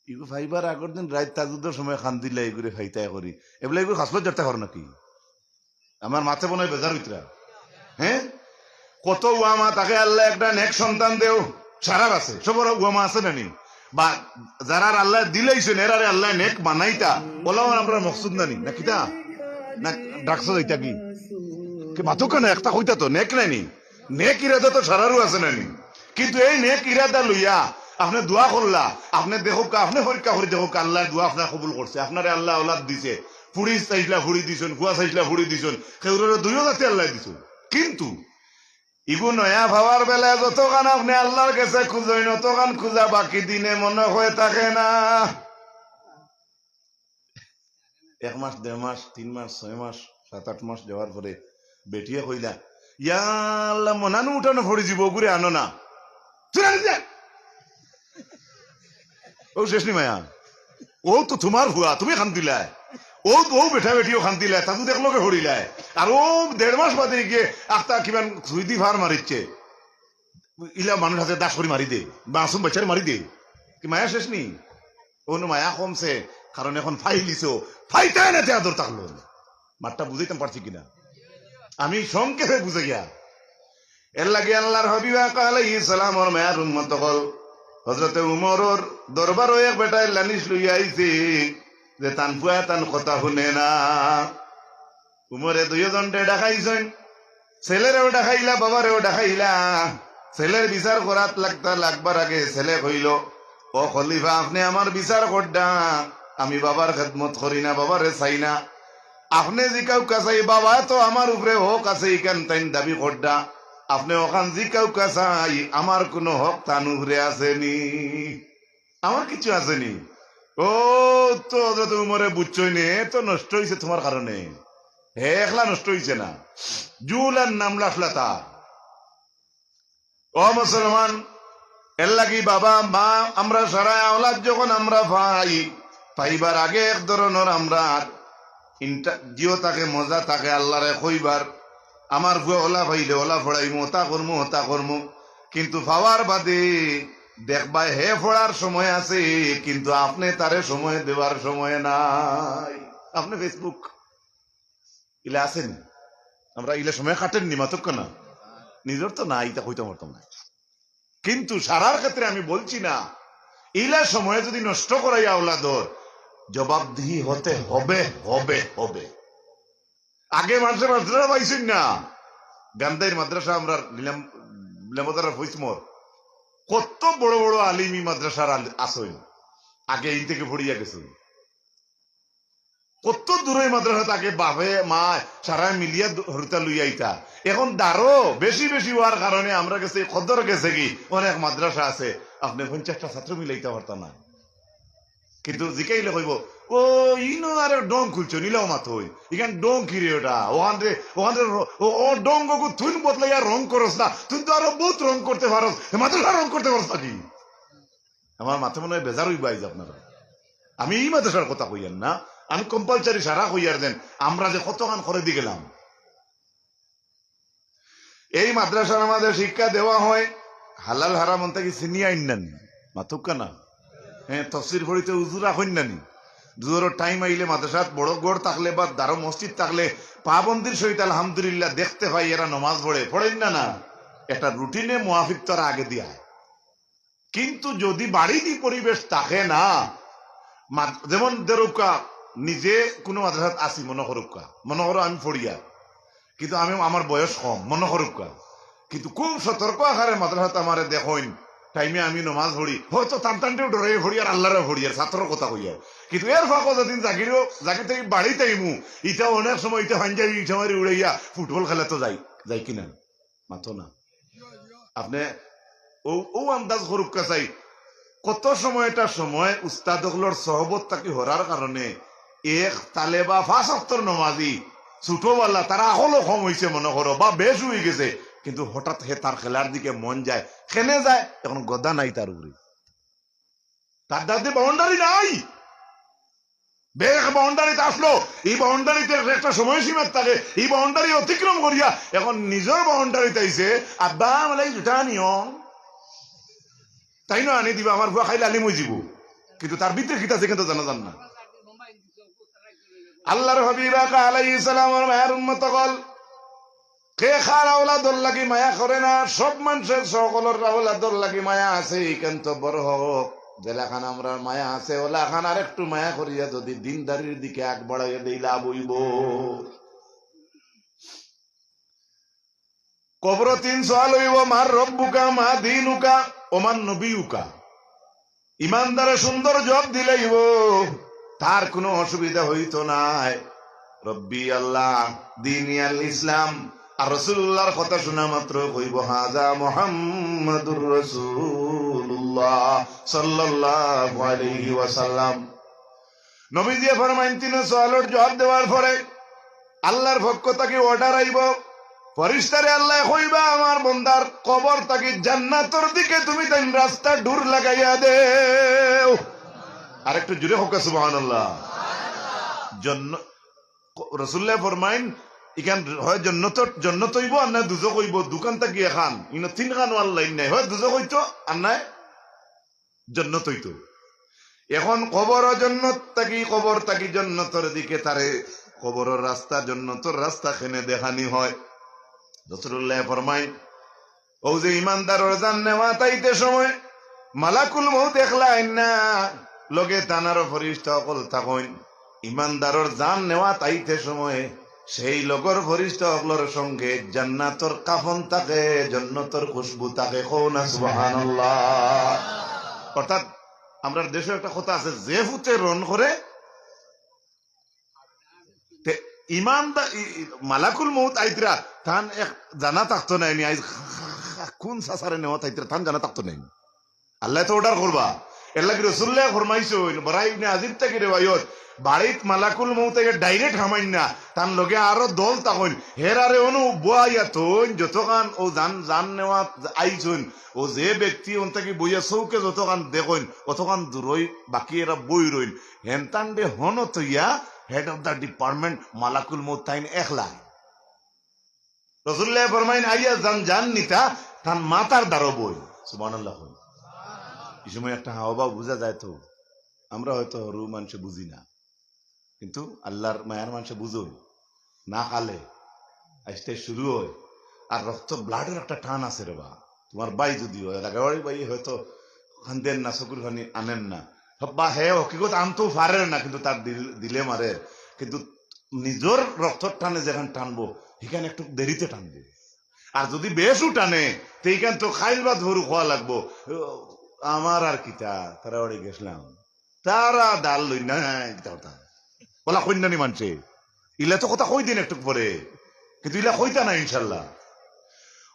ইগু পাইবার আগর দিন রাইত তাহাজ্জুদর সময় কান্দিলা, ইগুরে পাইতায় করি। এবলা ইগু খাসলত জারতা কর নাকি? আমার মাতে মনে অয় বেজার অইতরা। হ্যাঁ? কত উয়ামা থাকে, "আল্লাহ, একটা নেক সন্তান দেও।" সারার আছে, সবর উয়ামা আছে না নি? বা যারার আল্লায় দিলাইছইন, এরারে আল্লায় নেক বানাইতা, অলাও আমরার মকসুদ না নি? না কিতা? না ডাকছো যাইতা কি? কি মাতউক্কা না, একটা কইতা তো, নেক নায় নি? নেক ইরাদা তো সারারও আছে না নি? কিন্তু এই নেক ইরাদা লইয়া আপনে দোয়া করলা, আপনে দেখউক্কা, আপনে পরীক্ষা করি দেখউক্কা, আল্লায় দোয়া আপনার কবুল করছে, আপনারে আল্লায় আওলাদ দিছে, ফুড়ি চাইছলা ফুড়ি দিছইন, ফুয়া চাইছলা ফুড়ি দিছইন, কেউররে দুইও জাতি আল্লায় দিছইন। কিন্তু ইগু নয়া পাওয়ার বেলায় যতখান আপনে আল্লার গেছে খুজইন, অতখান খুজা বাকি দিনে মনো অয় থাকে না। এক মাস, দেড় মাস, তিন মাস, ছয় মাস, সাত আট মাস যাওয়ার পরে বেটিয়ে কইলা, "ইয়া আল্লা, মনানু উঠানো পড়ি যিবো, অগুরে আনো না।" তুই আনি দে। অউ শেষ নি মায়া? অউ তো তুমার ফুয়া, তুমি কান্দিলায়। অউ, অউ বেটা বেটিও কান্দিলায়, তাতু দেখলো কে হরিলায়। আর অউ দেড় মাস বাদে গিয়া আখতা কিমান সুইদি ফার মারিচ্ছে। ইলা মানুষ আছে দাস করি মারি দে, মাসুম বাচ্চারে মারি দে। কি মায়া শেষ নি? অনো মায়া কমছে, কারণ এখন ফাইলিছো, ফাইতায় না তে আদর থাকলো। মাতটা বুঝাইতাম পারছি কিনা? আমি সংক্ষেপে বুঝাইয়া এর লাগি আল্লার হাবিব আকা আলাইহিস সালামর মায়ার উম্মত অকল, হযরতে উমরর দরবারো এক বেটায় লালিশ লইয়া আইছে যে তান ফুয়ায় তান কথা হুনে না। উমরে দুইওজনরে ডাকাইছইন, ছেলেরেও ডাকাইলা, বাবারেও ডাকাইলা। ছেলের বিচার করাত লাগতা লাগবার আগে ছেলে কইলো, "ও খলিফা, আপনে আমার বিচার করডা, আমি বাবার খেদমত করি না, বাবারে চাই না। আপনে জিকাউক্কা চাই, বাবায় তো আমার উপরে হক আছে, ইখান তাইন দাবি করডা। আপনে অখান জিকাউক্কা চাই, আমার কুনু হক তান উপরে আছে নি? আমার কিচ্ছু আছে নি।" অউ তো হযরত উমরে বুঝছইন, হে তো নষ্ট অইছে তুমার কারণে, হে একলা নষ্ট অইছে না, জুল আর নামলা আছলা তা। ও মুসলমান, এর লাগি বাবা, মা, আমরা সারা আওলাদ যখন আমরা পাই, পাইবার আগে এক ধরনর আমরা ইন্টা-, জিও থাকে, মজা থাকে, আল্লারে কইবার, "আমার ফুয়া অলা পাইলে অলা পড়াইমু, অতা করমু, অতা করমু।" কিন্তু পাওয়ার বাদে দেখবায় হে পড়ার সময় আছে, কিন্তু আপনে তারে সময় দেওয়ার সময় নাই। আপনে Facebook ইলা আছেন, আমরা ইলা সময় কাটেন নি, মাতউক্কা না? নিজর তো না, ইতা কইতাম পারতাম না। কিন্তু সারার ক্ষেত্রে আমি বলছি না, ইলা সময় যদি নষ্ট করাই আওলাদর, জবাবদিহি হতে হবে, হবে, হবে। আগে মানুষে মাদ্রাসা পাইছইন না, গান্ধাইর মাদ্রাসা আমরা নিলাম, নিলামদারা ফৈসমর, কত বড় বড় আলিম ই মাদ্রাসার আল-, আছইন, আগে এই থেকে পড়িয়া গেছইন। কত দূরে মাদ্রাসা থাকে, বাপে মা সারা মিলিয়া দু-, হরুতা লইয়া আইতা। এখন দারো বেশি বেশি অওয়ার কারণে আমরা গেছে কদর গেছে কি, অনেক মাদ্রাসা আছে, আপনে পঞ্চাশটা ছাত্র মিলাইতা পারতা না। কিন্তু জিকাইলে কইবো, "ও, ইনো আরো ডং খুলছো, নিলাও মাতো, ইখান ডং কি রে ওটা? ওখান রে, ওখান রে র-, ও, ও ডং গো, তুই বদলাইয়া রং করস না, তুই তো আরো বহুত রং করতে পারস, এ মাদ্রাসা রং করতে পারস নাকি?" আমার মাতে মনে অয় বেজার অইবা আইজ আপনারা। আমি ই মাদ্রাসার কথা কইয়ার না, আমি compulsory সারা কইয়ার দেন, আমরা যে কতখান করে দি গেলাম। এই মাদ্রাসার মাঝে শিক্ষা দেওয়া হয়, হালাল হারাম অন থাকি চিনিয়া আইন না নি, মাতউক্কা না? হ্যাঁ, তফসির পড়িতে উজু রাখইন না নি? জোহরর time আইলে মাদ্রাসাত বড় ঘর থাকলে বা দারো মসজিদ থাকলে পাবন্দির সহিত আলহামদুলিল্লাহ দেখতে পাই, এরা নমাজ পড়ে, পড়ইন না না? একটা routine এ মুয়াফিক তারা আগে দিয়া। কিন্তু যদি বাড়িত ই পরিবেশ থাকে না, মা-, যেমন ধরউক্কা, নিজে কুনু মাদ্রাসাত আছি মনো করউক্কা, মনো করো আমি পড়িয়ার, কিন্তু আমি, আমার বয়স কম মনো করউক্কা, কিন্তু খুব সতর্ক আকারে মাদ্রাসাত আমারে দেখইন, time এ আমি নমাজ পড়ি, হয়তো তান তানটেও ডরাইয়া পড়িয়ার, আল্লারেও পড়িয়ার, ছাত্রর কথা কইয়ার, কিন্তু এর ফাঁকো যেদিন জাগিরও, জাগি থাকি বাড়িত আইমু, ইটা অনেক সময় ইটা পাঞ্জাবি ইটা মারি উড়াইয়া football খেলাত যাই, যাই কিনা? মাতো না। আপনে অউ, অউ আন্দাজ করউক্কা চাই। কত সময় একটা সময় উস্তাদ অকলর সহবত থাকি হরার কারণে এক তালেবা পাঁচ ওয়াক্তর নমাজি, ছোটবালা, তারা আকলও কম অইছে মনো করো, বা বেশ অইগেছে, কিন্তু হঠাৎ হে তার খেলার দিকে মন যায়। কেনে যায়? এখন গদা নাই তার উপরে। তার দাদি boundary নাই। বেশ boundary ত আসলো, ই boundary তে একটা সময়সীমা থাকে, ই boundary অতিক্রম করিয়া এখন নিজর boundary ত আইছে, আব্বা, আমার লাগি জুতা আনিও। তাইন আনি দিবা, আমার ফুয়া খাইলে আলিম অইযিবো। কিন্তু তার ভিতরে কিতা আছে, কিন্তু জানা যার না। আল্লার হাবিব আকা আলাইহিস সালামর মায়ার উম্মত অকল, কে কার আওলাদর লাগি মায়া করে না? সব মানষর সকলর আওলাদর লাগি মায়া আছে, ইখান তো বড় হক। যেলাখান আমরার মায়া আছে, অলাখান আরেকটু মায়া করিয়া যদি দিনদারির দিকে আগ বাড়াইয়া দেই, লাভ অইবো। কবরো তিন সওয়াল অইবো, মান রব্বুকা, মা দীনুকা, ওমান নবিয়ুকা। ইমানদারে সুন্দর জবাব দিলাইবো, তার কুনু অসুবিধা অইতো নায়। রব্বি আল্লাহ, দীনি আল ইসলাম, আর রাসূলুল্লাহর কথা শুনা মাত্র কইবো, "হাজা মুহাম্মাদুর রাসূলুল্লাহ সাল্লাল্লাহু আলাইহি ওয়াসাল্লাম।" নবীজিয়ে ফরমাইন, তিন সওয়ালর জবাব দেওয়ার পরে আল্লাহর পক্ষ থাকি অর্ডার আইবো, ফেরেশতারে আল্লায় কইবা, "আমার বন্দার কবর থাকি জান্নাতর দিকে তুমি তাইন রাস্তা দূর লাগাইয়া দেও।" আর একটু জোরে কউক্কা সুবহানাল্লাহ। জন্য রাসূলুল্লাহ ফরমাইন, ইখান হয় জন্নত, জন্নত অইবো আর না দুজখ অইবো, দুখান থাকি এখান। ইনো তিনখান অওয়ার লাইন নাই, হয় দুজখ অইতো আর নায় জন্নত অইতো। এখন কবর জন্নত থাকি, কবর থাকি জন্নতর দিকে তারে কবরর রাস্তা, জন্নতর রাস্তা কেনে দেখানি হয়। রাসূলুল্লাহ ফরমাইন, অউ যে ইমানদারর জান নেওয়াত আইতে সময় মালাকুল মউত একলা আইন না, লগে তান আরো ফিরিস্তা অকল থাকইন। ইমানদারর জান নেওয়াত আইতে সময় সেই লগর ফিরিস্তা অকলর সঙ্গে জান্নাতর কাফন থাকে, জন্নতর খুশবু থাকে। কও না সুবহানাল্লাহ। অর্থাৎ আমরার দেশো একটা কথা আছে, "যে ফুতে রন করে", তে ইমানদা-, ই-, ই-, মালাকুল মউত আইতরা, তান এক জানা থাকতো নায় নি, আইজ কোন সাসারে নেওয়াত আইতরা, তান জানা থাকতো নায় নি। আল্লায় তো অর্ডার করবা। এরলাগি রাসূলুল্লায় ফরমাইছইন, বারা ইবনে আজিব থাকি রেওয়ায়ত, বাড়িত মালাকুল মউত আইয়া ডাইরেক্ট হামাইন না, তান লগে আরো দল থাকইন, হেরারে অনো বওয়াইয়া থইন, যতখান অউ জান, জান নেওয়াত আইছইন, অউ যে ব্যক্তি অন থাকি বইয়া চউখে যতখান দেখইন, অতখান দূরই বাকি এরা বই রইন। হেনতানরে হনো থইয়া head of the department মালাকুল মউত তাইন একলা। রাসূলুল্লায় ফরমাইন, আইয়া জান, জান নিতা, তান মাথার দ্বারো বই। সুবহানাল্লাহ কইন। ই সময় একটা হাওভাব বুঝা যায় তো। আমরা হয়তো হুরু মানষে বুঝি না, কিন্তু আল্লাহর মায়ার মানষে বুঝইন। না খালে আইস্তে শুরু হয়, আর রক্ত ব্লাডর একটা টান আছে রে বা। তোমার ভাই যদি হয়, রাগাবাড়ি ভাই হয়তো কান্দের না, চকুর পানি আনের না, বা হে হকিকত আনতেও পারের না, কিন্তু তার দিল, দিলে মারের। কিন্তু নিজর রক্তর টানে যেখান টানবো, সেখান একটু দেরিতে টানবো। আর যদি বেশও টানে, তে ইখান তো খাইল ভাত ভরু খাওয়া লাগবো। আমার আর কিতা, তারা বাড়ি গেছলাম, তারা ডাল লই না, কিতা কথা। ওলা কইন না নি মানষে। ইলা তো কথা কই দিন একটু পরে, কিন্তু ইলা কইতা না ইনশাল্লাহ।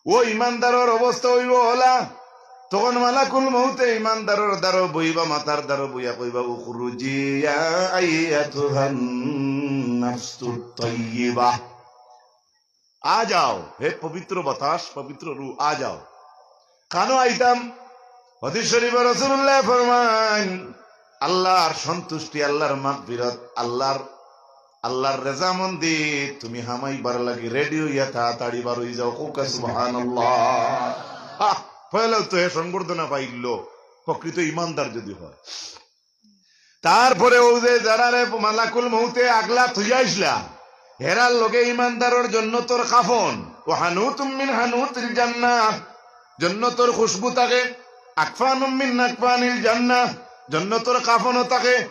ও ইমানদারর অবস্থা অইবো ওলা, তখন মালাকুল মউতে ইমানদারর দ্বারো বইবা, মাথার দ্বারো বইয়া কইবা, "উখরুজি ইয়া আইয়াতুহান নাফসুত তাইয়্যিবা।" আ যাও, হে পবিত্র বাতাস, পবিত্র রু, আ যাও। কানো আইতাম? হাদিস শরীফো রাসূলুল্লায় ফরমাইন, আল্লাহর সন্তুষ্টি, আল্লাহর মাগফিরাত, আল্লাহর, আল্লাহর রেজামন্দি তুমি হামাইবার লাগি রেডি অইয়া তাড়াতাড়ি বার অই যাও। কউক্কা সুবহানাল্লাহ। আহ, পয়লাউ তো হে সংবর্ধনা পাইলো, প্রকৃত ইমানদার যদি হয়। তারপরে অউ যে যারারে মালাকুল মউতে আগলা থইয়া আইছলা, হেরার লগে ইমানদারর জন্নতর কাফন, ওয়া হানুতুম মিন হানুতিল জান্নাহ, জন্নতর খুশবু থাকে, আকফানুম মিন আকফানিল জান্নাহ, জন্নতর কাফনও থাকে।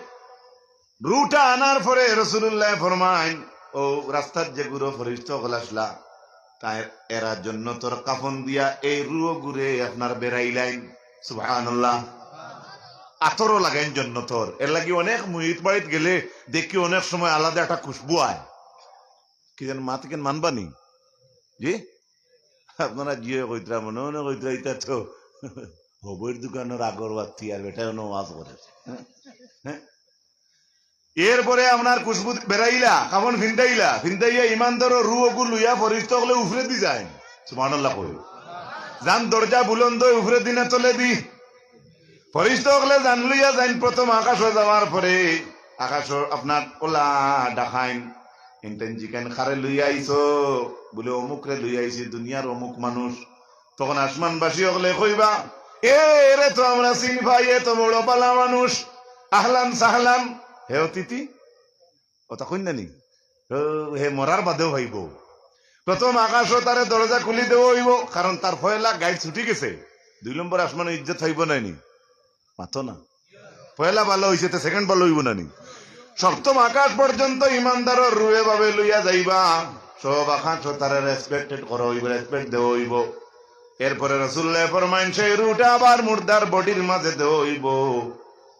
রুটা আনার পরে রাসূলুল্লায় ফরমাইন, অউ রাস্তাত যেগুরে ফিরিস্তা অকল আছলা, তাই এরা জন্নতর কাফন দিয়া এই রুগুরে আপনার বেড়াইলাইন। সুবহানাল্লাহ। আতরও লাগাইন জন্নতর। এরলাগি অনেক মইত বাড়িত গেলে দেখি অনেক সময় আলাদা একটা খুশবু আয়। কি যেন মাত কেন মানবা নি? জি? আপনারা জিয়ে কইতরা, মনে মনে কইতরা, ইটা তো হবইর দোকানর আগরবাতি আর বেটায় অনো ওয়াজ করে। হ্যাঁ? এরপরে আপনার খুশবু বেড়াইলা, কাফন ফিন্দাইলা, ফিন্দাইয়া ইমানদারর রু অগু লইয়া ফিরিস্তা অকলে উফরেদি যাইন। সুবহানাল্লাহ কই। যান দরজা বুলন্দ অয় উফরেদি না তলেদি। ফিরিস্তা অকলে যান লইয়া যাইন প্রথম আকাশো যাওয়ার পরে, আকাশো আপনার ওলা ডাকাইন, ইনতেন জিকাইন কারে লইয়া আইছো, বুলে অমুকরে লইয়া আইছি, দুনিয়ার অমুক মানুষ। তখন আসমানবাসী অকলে কইবা, "এ, এরে তো আমরা চিন পাই, এ তো বড় ভালা মানুষ, আহলান সাহলান, হে অতিথি।" অতা কইন না নি? ও, হে মরার বাদেও পাইবো। প্রথম আকাশো তারে দরজা খুলি দেওয়া অইবো, কারণ তার পয়লা গাইড ছুটি গেছে। দুই নম্বর আসমানো ইজ্জত পাইবো নায় নি? মাতো না। পয়লা ভালা অইছে, তে সেকেন্ড ভালা অইবো না নি? সপ্তম আকাশ পর্যন্ত ইমানদারর রু এভাবে লইয়া যাইবা। সব আকাশো তারে রেসপেক্টেড করা অইবো, রেসপেক্ট দেওয়া অইবো। এরপরে রাসূলুল্লায় ফরমাইন, সেই রুটা আবার মুর্দার বডির মাঝে দেওয়া অইবো।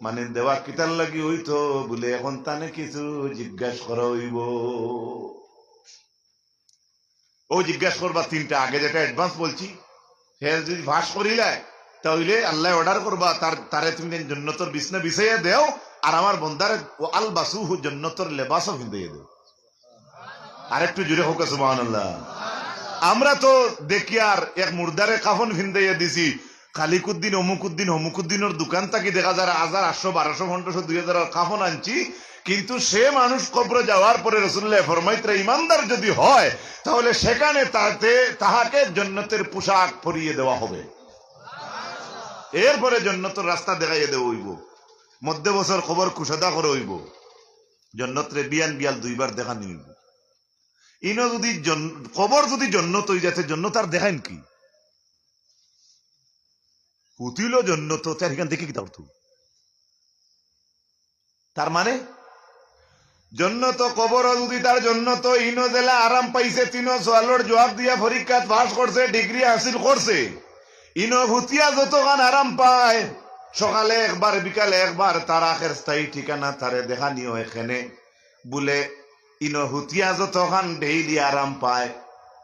মানে দেওয়া কিতার লাগি অইতো বুলে এখন তানে কিছু জিজ্ঞাস করা অইবো। ও জিজ্ঞাসা করবা তিনটা, আগে যেটা অ্যাডভান্স বলছি, হে যদি পাস করিলায়, তাহলে আল্লাহ অর্ডার করবা, তার, তারে তুমি জন্নতর বিছনা বিছাইয়া দেও, আর আমার বন্দারে ও আলবাসুহু, জন্নতর লেবাসও ফিন্দাইয়া দেও। আর একটু জোরে হোক সুবহানাল্লাহ। আমরা তো দেখি আর এক মুর্দারে কাফন ফিন্দাইয়া দিছি, খালিকুদ্দিন, অমুকুদ্দিন, অমুকুদ্দিনর দোকান থাকি দেখা যায় হাজার আটশো, বারোশো, পনেরোশো, দুই হাজার কাফন আনছি, কিন্তু সে মানুষ কবরে যাওয়ার পরে রসুল্লাহ ফরমাইতরা ইমানদার যদি হয়, তাহলে সেখানে তাতে, তাহাকে জন্নতের পোশাক পরিয়ে দেওয়া হবে, এরপরে জন্নতর রাস্তা দেখাইয়া দেওয়া হইব, মধ্যে বছর কবর কুশাদা করে হইব, জন্নতরে বিয়ান বিয়াল দুইবার দেখানি হইব। ইনো যদি জন-, কবর যদি জন্নত হই যাতে জন্নত আর দেখাইন কি? হুতিল জন্নত, তার এখান দেখি কিতা করতো? তার মানে জন্নত কবর যদি তার জন্নত ইনো জেলা আরাম পাইছে, তিনো সওয়ালর জবাব দিয়া পরীক্ষাত পাস করছে, ডিগ্রি হাসিল করছে, ইনো হুতিয়া যতখান আরাম পায়, সকালে একবার, বিকালে একবার তার আখের স্থায়ী ঠিকানা তারে দেখানি হয় এখানে। বুলে ইনো হুতিয়া যতখান ডেইলি আরাম পায়,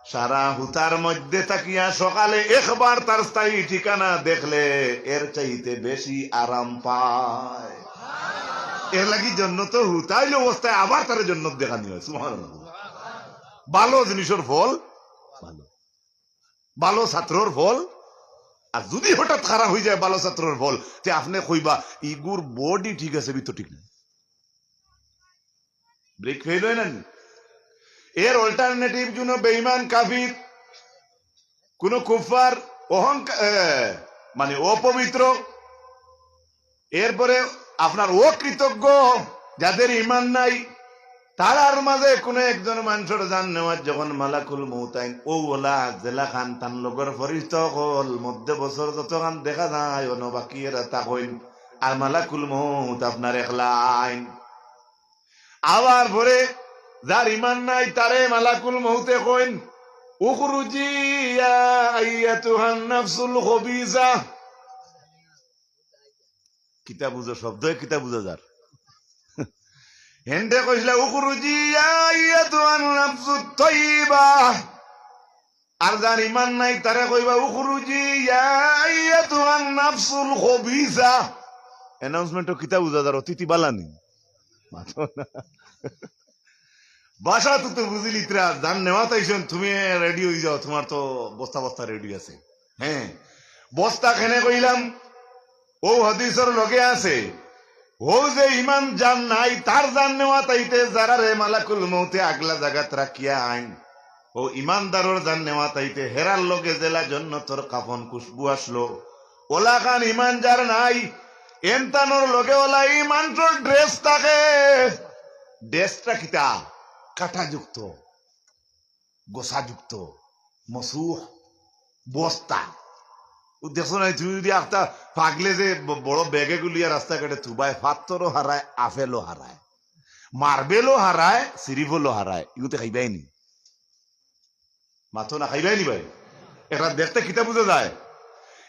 সারা হুতার মধ্যে থাকিয়া সকালে একবার তার স্থায়ী ঠিকানা দেখলে এর চাইতে বেশি আরাম পায়। এর লাগি জন্নত হুতাইল অবস্থায় আবার তারে জন্নত দেখানি হয়। সুবহানাল্লাহ। ভালো জিনিসর ফল ভালো, ভালো ছাত্রর ফল। আর যদি হঠাৎ খারাপ হয়ে যায় ভালো ছাত্রর ফল, তে আপনি কইবা, "ইগুর বডি ঠিক আছে, ভিতর ঠিক নাই।" ব্রেক ফেল হয় না নি? এর অল্টারনেটিভ কোনো বেঈমান কাফির, কোনো কুফার, অহংকার, এ, মানে অপবিত্র, এরপরে আপনার অকৃতজ্ঞ, যাদের ইমান নাই, তারার মাঝে কোনো একজন মানুষের জান নেওয়ার যখন মালাকুল মউত আইন, ও ওলা জেলা খান তান লগর ফরিস্তা হল মধ্যে বছর যতখান দেখা যায়, অনো বাকি এরা তা কইন, আর মালাকুল মউত আপনার একলা আইন। আবার পরে যার ইমান নাই, তারে মালাকুল মউতে কইন, "উখরুজি ইয়া আইয়াতুহান নাফসুল খবিসা।" কিতা বুঝো শব্দ, কিতা বুঝা যার? হেন্ডে কইছিলা, "উখরুজি ইয়া আইয়াতুহান নাফসুত তাইয়্যিবা।" আর যার ইমান নাই, তারে কইবা, "উখরুজি ইয়া আইয়াতুহান নাফসুল খবিসা।" অ্যানাউন্সমেন্টও কিতা বুঝা যার, অতিথি বালানি। মাতো না। ভাষা তো তো বুঝিলি ত্রা, জান নেওয়াত আইছন, তুমি রেডি হয়ে যাও, তোমার তো বস্তা বস্তা রেডি আছে। হ্যাঁ, বস্তা কেনে কইলাম, ও হাদিসর লগে আছে, ও যে ইমান জান নাই, তার জান নেওয়াত আইতে যারারে মালাকুল মউতে আগলা জাগাত রাখিয়া আইন, ও ইমানদারর জান নেওয়াত আইতে হেরার লগে জেলা জন্নতর কাফন খুশবু আসলো, ওলা খান ইমান যার নাই, এনতানোর লগে ওলা ইমানর ড্রেস থাকে। ড্রেসটা কিতা? কাটাযুক্ত, গোছাযুক্ত, মসুহ, বস্তা। ও দেখছো না, তুমি যদি একটা পাগলে যে ব-, বড় ব্যাগে গুলিয়া রাস্তাঘাটে থুবায়, ফাত্তরও হারায়, আপেলও হারায়, মার্বেলও হারায়, সিরিফলও হারায়, ইগুতে খাইবাই নি। মাতো না, খাইবাই নি ভাই? এটা দেখতে কিতা বুঝা যায়?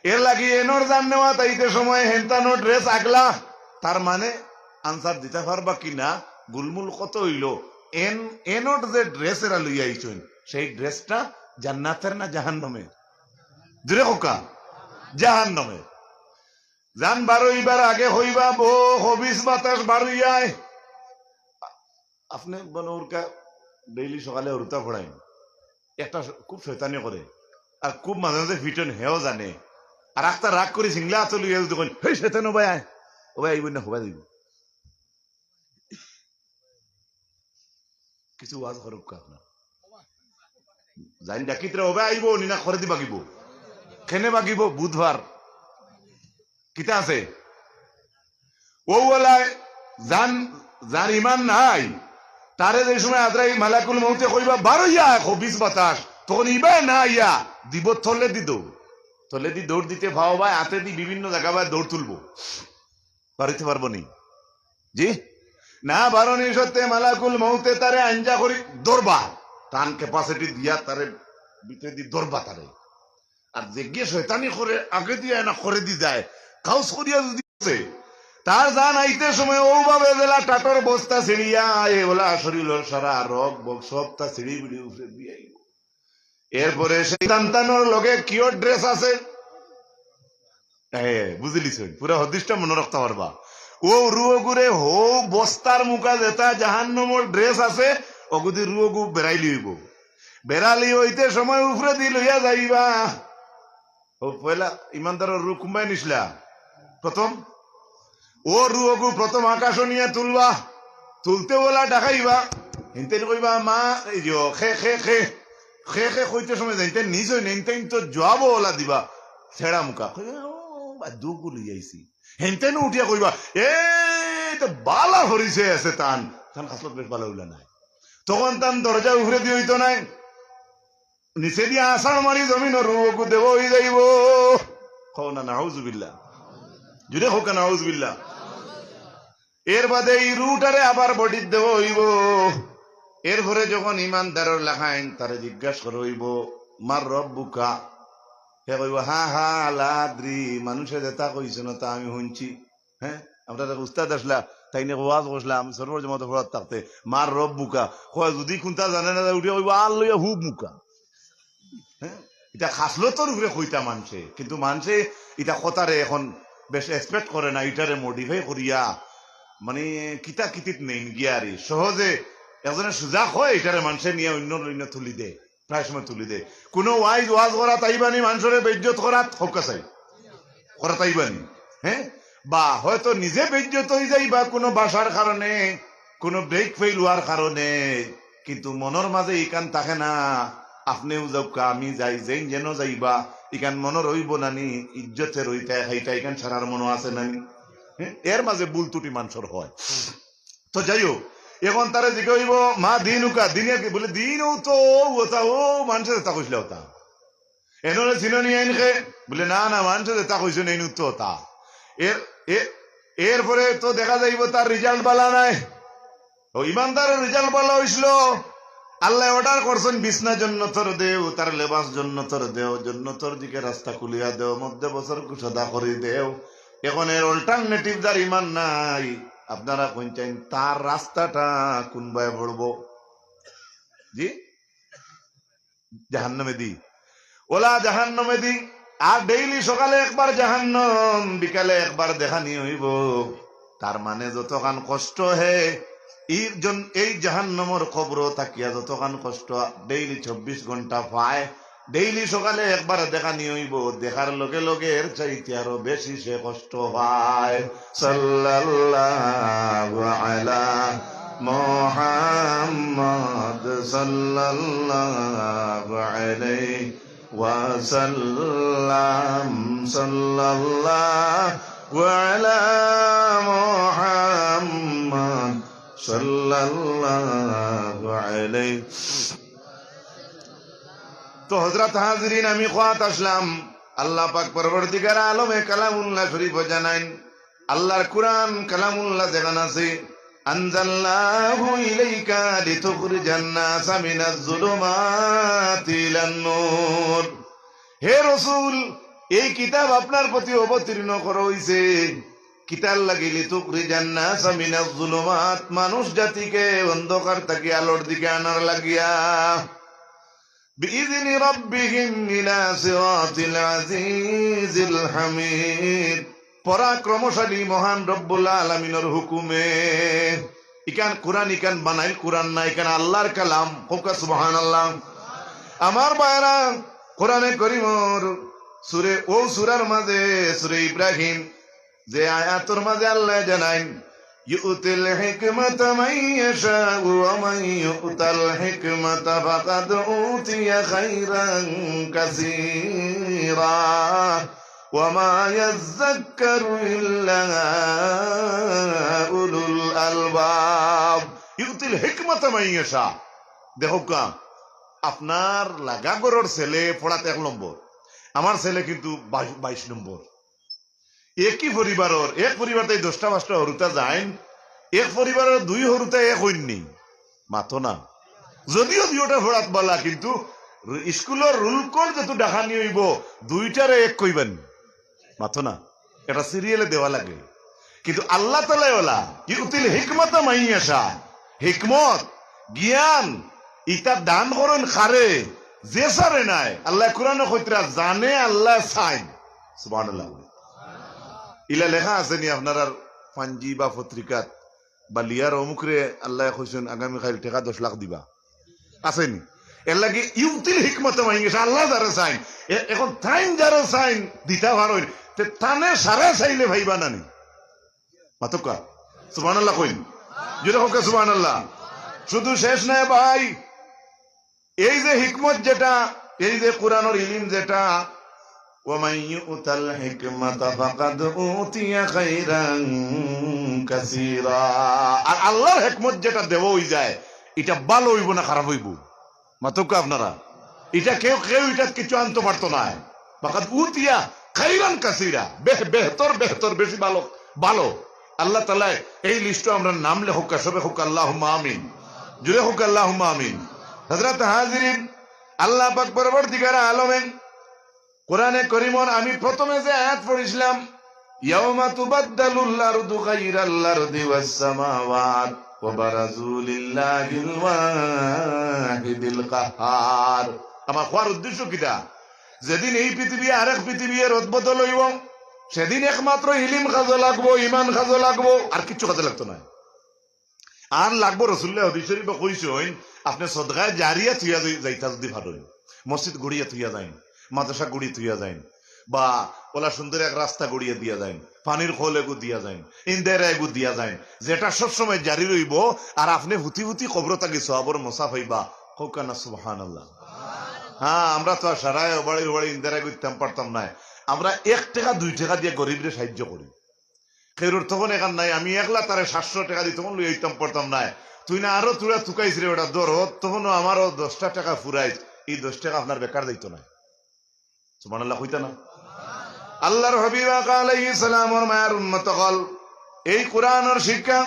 এর লাগি এনর জান নেওয়াত আইতে সময় হেনতানো ড্রেস আগলা, তার মানে আনসার দিতে পারবা কি না? গুলমুল কত হইল? এন, এনর যে ড্রেস এরা লইয়া আইছইন, সেই ড্রেসটা জান্নাতের না জাহান্নামের? জোরে কউক্কা, জাহান্নামের। জান বারইবার আগে কইবা, "বো, খবিস বাতাস বারইয়ায়।" আপনে বনরকা ডেইলি সকালে হুরুতা পড়াইন, একটা শ-, খুব শয়তানি করে, আর খুব মাঝে মাঝে ফিটন, হেও জানে। আর আখতা রাগ করি সিংলা আতো লইয়া যদি কইন, "হেই শয়তান, ও ভাই আয়, ও ভাই আইব না, ও ভাই আইব।" কিছু ওয়াজ করউক্কা আপনার। জানি ডাকিতরা ও ভাই আইব, নি না করে দি বাগিব। কেনে বাগিব? বুধবার। কিতা আছে? ও ওলায় জান, যার ইমান নাই, তারে যে সময় আজরাইল মালাকুল মউতে কইবা, "বারইয়া আয়, খবিস বাতাস", তখন ইবায় না আইয়া দিব তলেদি দৌড়। তলেদি দৌড় দিতে পাও বায়, আতেদি বিভিন্ন জাগা বায় দৌড় তুলবো। বারইতে পারবো নি? জি? না বারনি সত্ত্বে মালাকুল মউতে তারে আঞ্জা করি ধরবা। তান ক্যাপাসিটি দিয়া তারে ভিতরেদি ধরবা তারে। আর যেগিয়ে শয়তানি করে, আগেদি আয় না করেদি যায়, কাউস করিয়া যদি আছে, তার জান আইতে সময় ও ভাবে জেলা টাটর বস্তা ছিড়িয়া আয়, ওলা শরীলর সারা রগ বগ সবতা ছিড়ি বিড়ি উপরে দিয়া আইব। এরপরে সেই সন্তানর লগে কিওর ড্রেস আছে? এ, বুঝিলিছইন, পুরা হাদিসটা মনো রাখতা পারবা। অউ রুহগুরে হউ বস্তার মুখা যেতা জাহান্নামর ড্রেস আছে, অগুদি রুহগু বেরাইলি অইবো। বেরালি অইতে সময় উপরেদি লইয়া যাইবা। অউ পয়লা ইমানদারর রুহ কুনবায় নিছলা? প্রথম। অউ রুহগু প্রথম আকাশো নিয়া তুলবা, তুলতে অলা ডাকাইবা, হিনতেন কইবা, "মা, এই যে, খে, খে, খে।" খে, খে কইতে সময় যাইতে নিজ অইন, হিনতেন তো জবাবও অলা দিবা, ছেড়া মুখা। কইবা, "ও, বা দুগু লইয়া আইছি।" হিনতেন উঠিয়া কইবা, "এ, তো বালা পরিচয় আছে তান, তান খাসলত বেশ বালা অইলা নায়।" তখন তান দরজা উপরেদি অইতো নায়, নিচেদি আছাড় মারি জমিনো রুহগু দেওয়া অই যাইবো। কও না, নাউজুবিল্লাহ। জুরে কউক্কা, নাউজুবিল্লাহ। এর বাদে ই রুহটারে আবার বডিত দেওয়া অইবো। এরপরে যখন ইমানদারর লাখাইন তারে জিজ্ঞাস করা অইবো, "মান রব্বুকা?" হে কইবো, "হা হা, লা আদরি, মানষে যেতা কইছইন অতা আমি হুনছি।" হ্যাঁ, আমরার এক উস্তাদ আছলা, তাইন এক ওয়াজ করছলা, আমি সরোয়ার জমাতো পড়াত থাকতে, "মান রব্বুকা?" কয়, যুদি কুনতা জানে না, উঠিয়া কইবো, "আর লইয়া হুব মুখা।" হ্যাঁ, ইটা খাসলতর উপরে কইতা মানষে, কিন্তু মানষে ইটা কথারে এখন বেশ expect করে না, ইটারে modify করিয়া মানে কিতা কিতিত নেইন গিয়া আরি। সহজে একজনে সুজা কয়, ইটারে মানষে নিয়া অইন্য অইন্য তুলি দেয়, প্রায় সময় তুলি দেয়। কুনু ওয়াইজ ওয়াজ করাত আইবানি, মানষরে বেইজ্জত করাত, কউক্কা চাই, করাত আইবানি, হ্যাঁ? বা হয়তো নিজে বেইজ্জত অই যাইবা কুনু ভাষার কারণে, কুনু break fail অওয়ার কারণে, কিন্তু মনর মাঝে ইখান থাকে না। আপনেও যাউক্কা, আমি যাই, যেইন যেন যাইবা, ইখান মনর অইবো নানি, ইজ্জতর অইতা খাইতা, ইখান সারার মনো আছে নানি? হ্যাঁ? এর মাঝে ভুল ত্রুটি মানষর হয়। তো যাই হউক, এখন তারে জিকা অইবো, "মা দিনুকা, দিন আর কি?" বলে, "দিন অউ তো, অউ অতা, অউ মানষে যেতা কইছলা অতা।" এনরে চিনো নি এইন খে? বলে, "না, না, মানষে যেতা কইছইন এইন তো অতা।" এর, এ-, এরপরে তো দেখা যাইবো তার result বালা নায়। অউ ইমানদারর result বালা অইছিল। আল্লায় order করছইন, "বিছনা জন্নতর দেও, তার লেবাস জন্নতর দেও, জন্নতর দিকে রাস্তা খুলিয়া দেও, মধ্যে বছর কুশাদা করি দেও।" এখন এর alternative যার ইমান নাই, আপনারা কইন চাইন, তার রাস্তাটা কুনবায় পড়বো? জি? জাহান্নামেদি। অলা জাহান্নামেদি। আর daily সকালে একবার জাহান্নাম, বিকালে একবার দেখানি অইবো। তার মানে যতখান কষ্ট হে, ই জন-, এই জাহান্নামর কবরো থাকিয়া যতখান কষ্ট daily চব্বিশ ঘন্টা পায়, daily সকালে একবার দেখানি অইবো, দেখার লগে লগে এর চাইতে আরো বেশি সে কষ্ট পায়। সাল্লাল্লাহু আলা মুহাম্মদ, সাল্লাল্লাহু আলাইহি ওয়াসাল্লাম, সাল্লাল্লাহু আলা মুহাম্মদ, সাল্লাল্লাহু আলাইহি। তো হযরত হাজিরিন, আমি কওয়াত আছলাম, আল্লাহ পাক পরওয়ারদিগার আলমে কালামুল্লাহ শরীফো জানাইন, আল্লাহর কুরআন কালামুল্লাহ যেখান আছে, "আনজালনাহু ইলাইকা লিতুখরিজান নাসা মিনাজ জুলুমাতি ইলান নূর।" হে রসুল, এই কিতাব আপনার প্রতি অবতীর্ণ করা অইছে। কিতার লাগি? "লিতুখরিজান নাসা মিনাজ জুলুমাত", মানুষ জাতিকে অন্ধকার থাকি আলোর দিকে আনার লাগিয়া। "বিইজনি রাব্বিহিম ইলা সিরাতিল আজিজিল হামিদ", পরাক্রমশালী মহান রব্বুল আলামিনর হুকুমে। ইখান কুরআন, ইখান বানাইল কুরআন না, ইখান আল্লাহর কালাম। কউক্কা সুবহানাল্লাহ। আমার ভাইরা, কুরআনে করিমর সুরে, অউ সুরার মাঝে, সুরে ইব্রাহিম, যে আয়াতর মাঝে আল্লায় জানাইন, "ইউতিল হিকমাতা মান ইয়াশাউ ওয়া মান ইউতাল হিকমাতা ফাকাদ উতিয়া খাইরান কাসীরা ওয়া মা ইয়াযাক্কারু ইল্লা উলুল আলবাব।" ইউতিল হিকমাতা মান ইয়াশা। দেখউক্কা, আপনার লাগা ঘরর ছেলে পড়াত এক নম্বর, আমার ছেলে কিন্তু বাইশ, বাইশ নম্বর। একই পরিবারর, এক পরিবার থাকি দশটা পাঁচটা হুরুতা যাইন, এক পরিবারর দুই হুরুতা এক অইন নি, মাতো না। যদিও দুইওটা পড়াত বালা, কিন্তু স্কুলর রুলকর যেতু ডাকানি অইবো, দুইটারে এক কইবা নি, মাতো না। এটা সিরিয়ালে দেওয়া লাগে। কিন্তু আল্লাহ তাআলায় অলা, "ইউতিল হিকমাতা মান ইয়াশা", হিকমত, জ্ঞান, ইতা দান করইন কারে? যে সারে নাই, আল্লায় কোরআনো কইতরা জানে আল্লায় চাইন। সুবহানাল্লাহ। ইলা লেখা আছে নি আপনারার পাঞ্জি বা পত্রিকাত বা লিয়ার অমুকরে আল্লায় কইছইন আগামী কাইল টেকা দশ লাখ দিবা? আছে নি? এরলাগি ইউতিল হিকমতা মান ইয়াশা, আল্লায় যারে চাইন। এ-, এখন তাইন যারে চাইন দিতা পারইন, তে তানে সারে চাইলে পাইবা না নি? মাতউক্কা। সুবহানাল্লাহ কইন। জোরে কউক্কা সুবহানাল্লাহ। শুধু শেষ নায় ভাই, এই যে হিকমত যেটা, এই যে কোরআনর ইলিম যেটা, ওয়া মান ইউতাল হিকমাতা ফাকাদ উতিয়া খাইরান কাসীরা। আর আল্লাহর হিকমত যেটা দেওয়া অইযায়, ইটা ভালা অইবো না খারাপ অইবো? মাতউক্কা আপনারা, ইটা কেউ, কেউ ইটাত কিছু আনতো পারতো নায়। ফাকাদ উতিয়া খাইরান কাসীরা, বেহ-, বেহতর, বেহতর, বেশি ভালো, ভালো। আল্লাহ তাআলায় এই লিস্টো আমরার নাম লেখউক্কা, সবে কউক্কা আল্লাহুম্মা আমিন, জোরে কউক্কা আল্লাহুম্মা আমিন। হযরত হাজিরিন, আল্লাহ পাক পরওয়ারদিগারে আলমে কোরআনে করিমর আমি প্রথমে যে আয়াত পড়ছিলাম, ইয়াউমা তুবাদ্দালুল আরদু গায়রাল আরদি ওয়াস সামাওয়াত ওয়া বারাজু লিল্লাহিল ওয়াহিদিল কাহহার। আমার কওয়ার উদ্দেশ্য কিতা? যেদিন এই পৃথিবী আরেক পৃথিবী রদবদল অইবো, সেদিন একমাত্র ইলিম কাজো লাগবো, ইমান কাজো লাগবো, আর কিচ্ছু কাজো লাগতো নায়। আর লাগবো, রসুলুল্লায় হাদিস শরিফো কইছইন, আপনে সদকায়ে জারিয়া থুইয়া যাই-, যাইতা যুদি পারইন, মসজিদ গড়িয়া থুইয়া যাইন, মাদ্রাসা গড়িয়া থুইয়া যাইন, বা অলা সুন্দর এক রাস্তা গড়িয়া দিয়া যাইন, পানির কল এগু দিয়া যাইন, ইন্দাইরা এগু দিয়া যাইন, যেটা সবসময় জারি রইবো, আর আপনে ফুতি ফুতি কবরো থাকি সওয়াবর মছা পাইবা। কউক্কা না সুবহানাল্লাহ। হ্যাঁ, আমরা তো আর সারায় অবাড়ি অবাড়ি ইন্দাইরা এগু দিতাম পারতাম নায়, আমরা এক টেকা দুই টেকা দিয়া গরিবরে সাহায্য করি। কেউরর তখন এখান নাই, আমি একলা তারে সাতশো টেকা দি তখন লই আইতাম পারতাম নায়। তুই না আরো তুরা তুকাইছ রে বেটা, ধর, অত তখনও আমারও দশটা টেকা ফুরাইছ, এই দশ টেকা আপনার বেকার যাইতো নায়। সুবহানাল্লাহ কইতা না? আল্লাহর হাবিব আকা আলাইহিস সালামর মায়ার উম্মত অকল, এই কোরআনর শিক্ষা,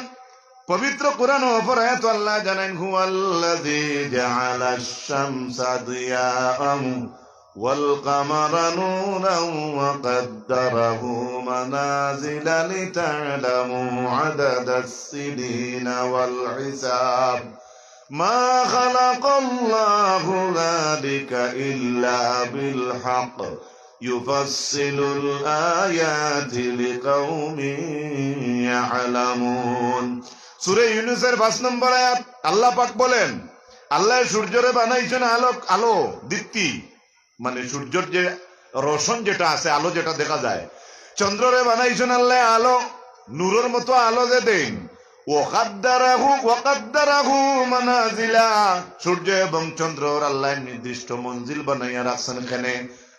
পবিত্র কোরআনর অপর আয়াতো আল্লায় জানাইন, হুয়াল্লাযী জাআলাশ শামসা দিয়াআন والقمر نورا وقدره منازل لتعلموا عدد السنين والحساب ما خلق الله ذلك إلا بالحق يفصل الآيات لقوم يعلمون. সূরা ইউনুসর পাঁচ নম্বর আয়াত, আল্লাহ পাক বলেন, আল্লায় সূর্যরে বানাইছইন আলোক, আলো, দীপ্তি, মানে সূর্যর যে রোশন যেটা আছে, আলো যেটা দেখা যায়, চন্দ্ররে বানাইছইন আল্লায় আলো, নূরর মতো আলো যে দেইন। ওয়াকাদ্দারাহু, ওয়াকাদ্দারাহু মানাজিলা, সূর্য এবং চন্দ্রর আল্লায় নির্দিষ্ট মঞ্জিল বানাইয়া রাখছইন কেনে,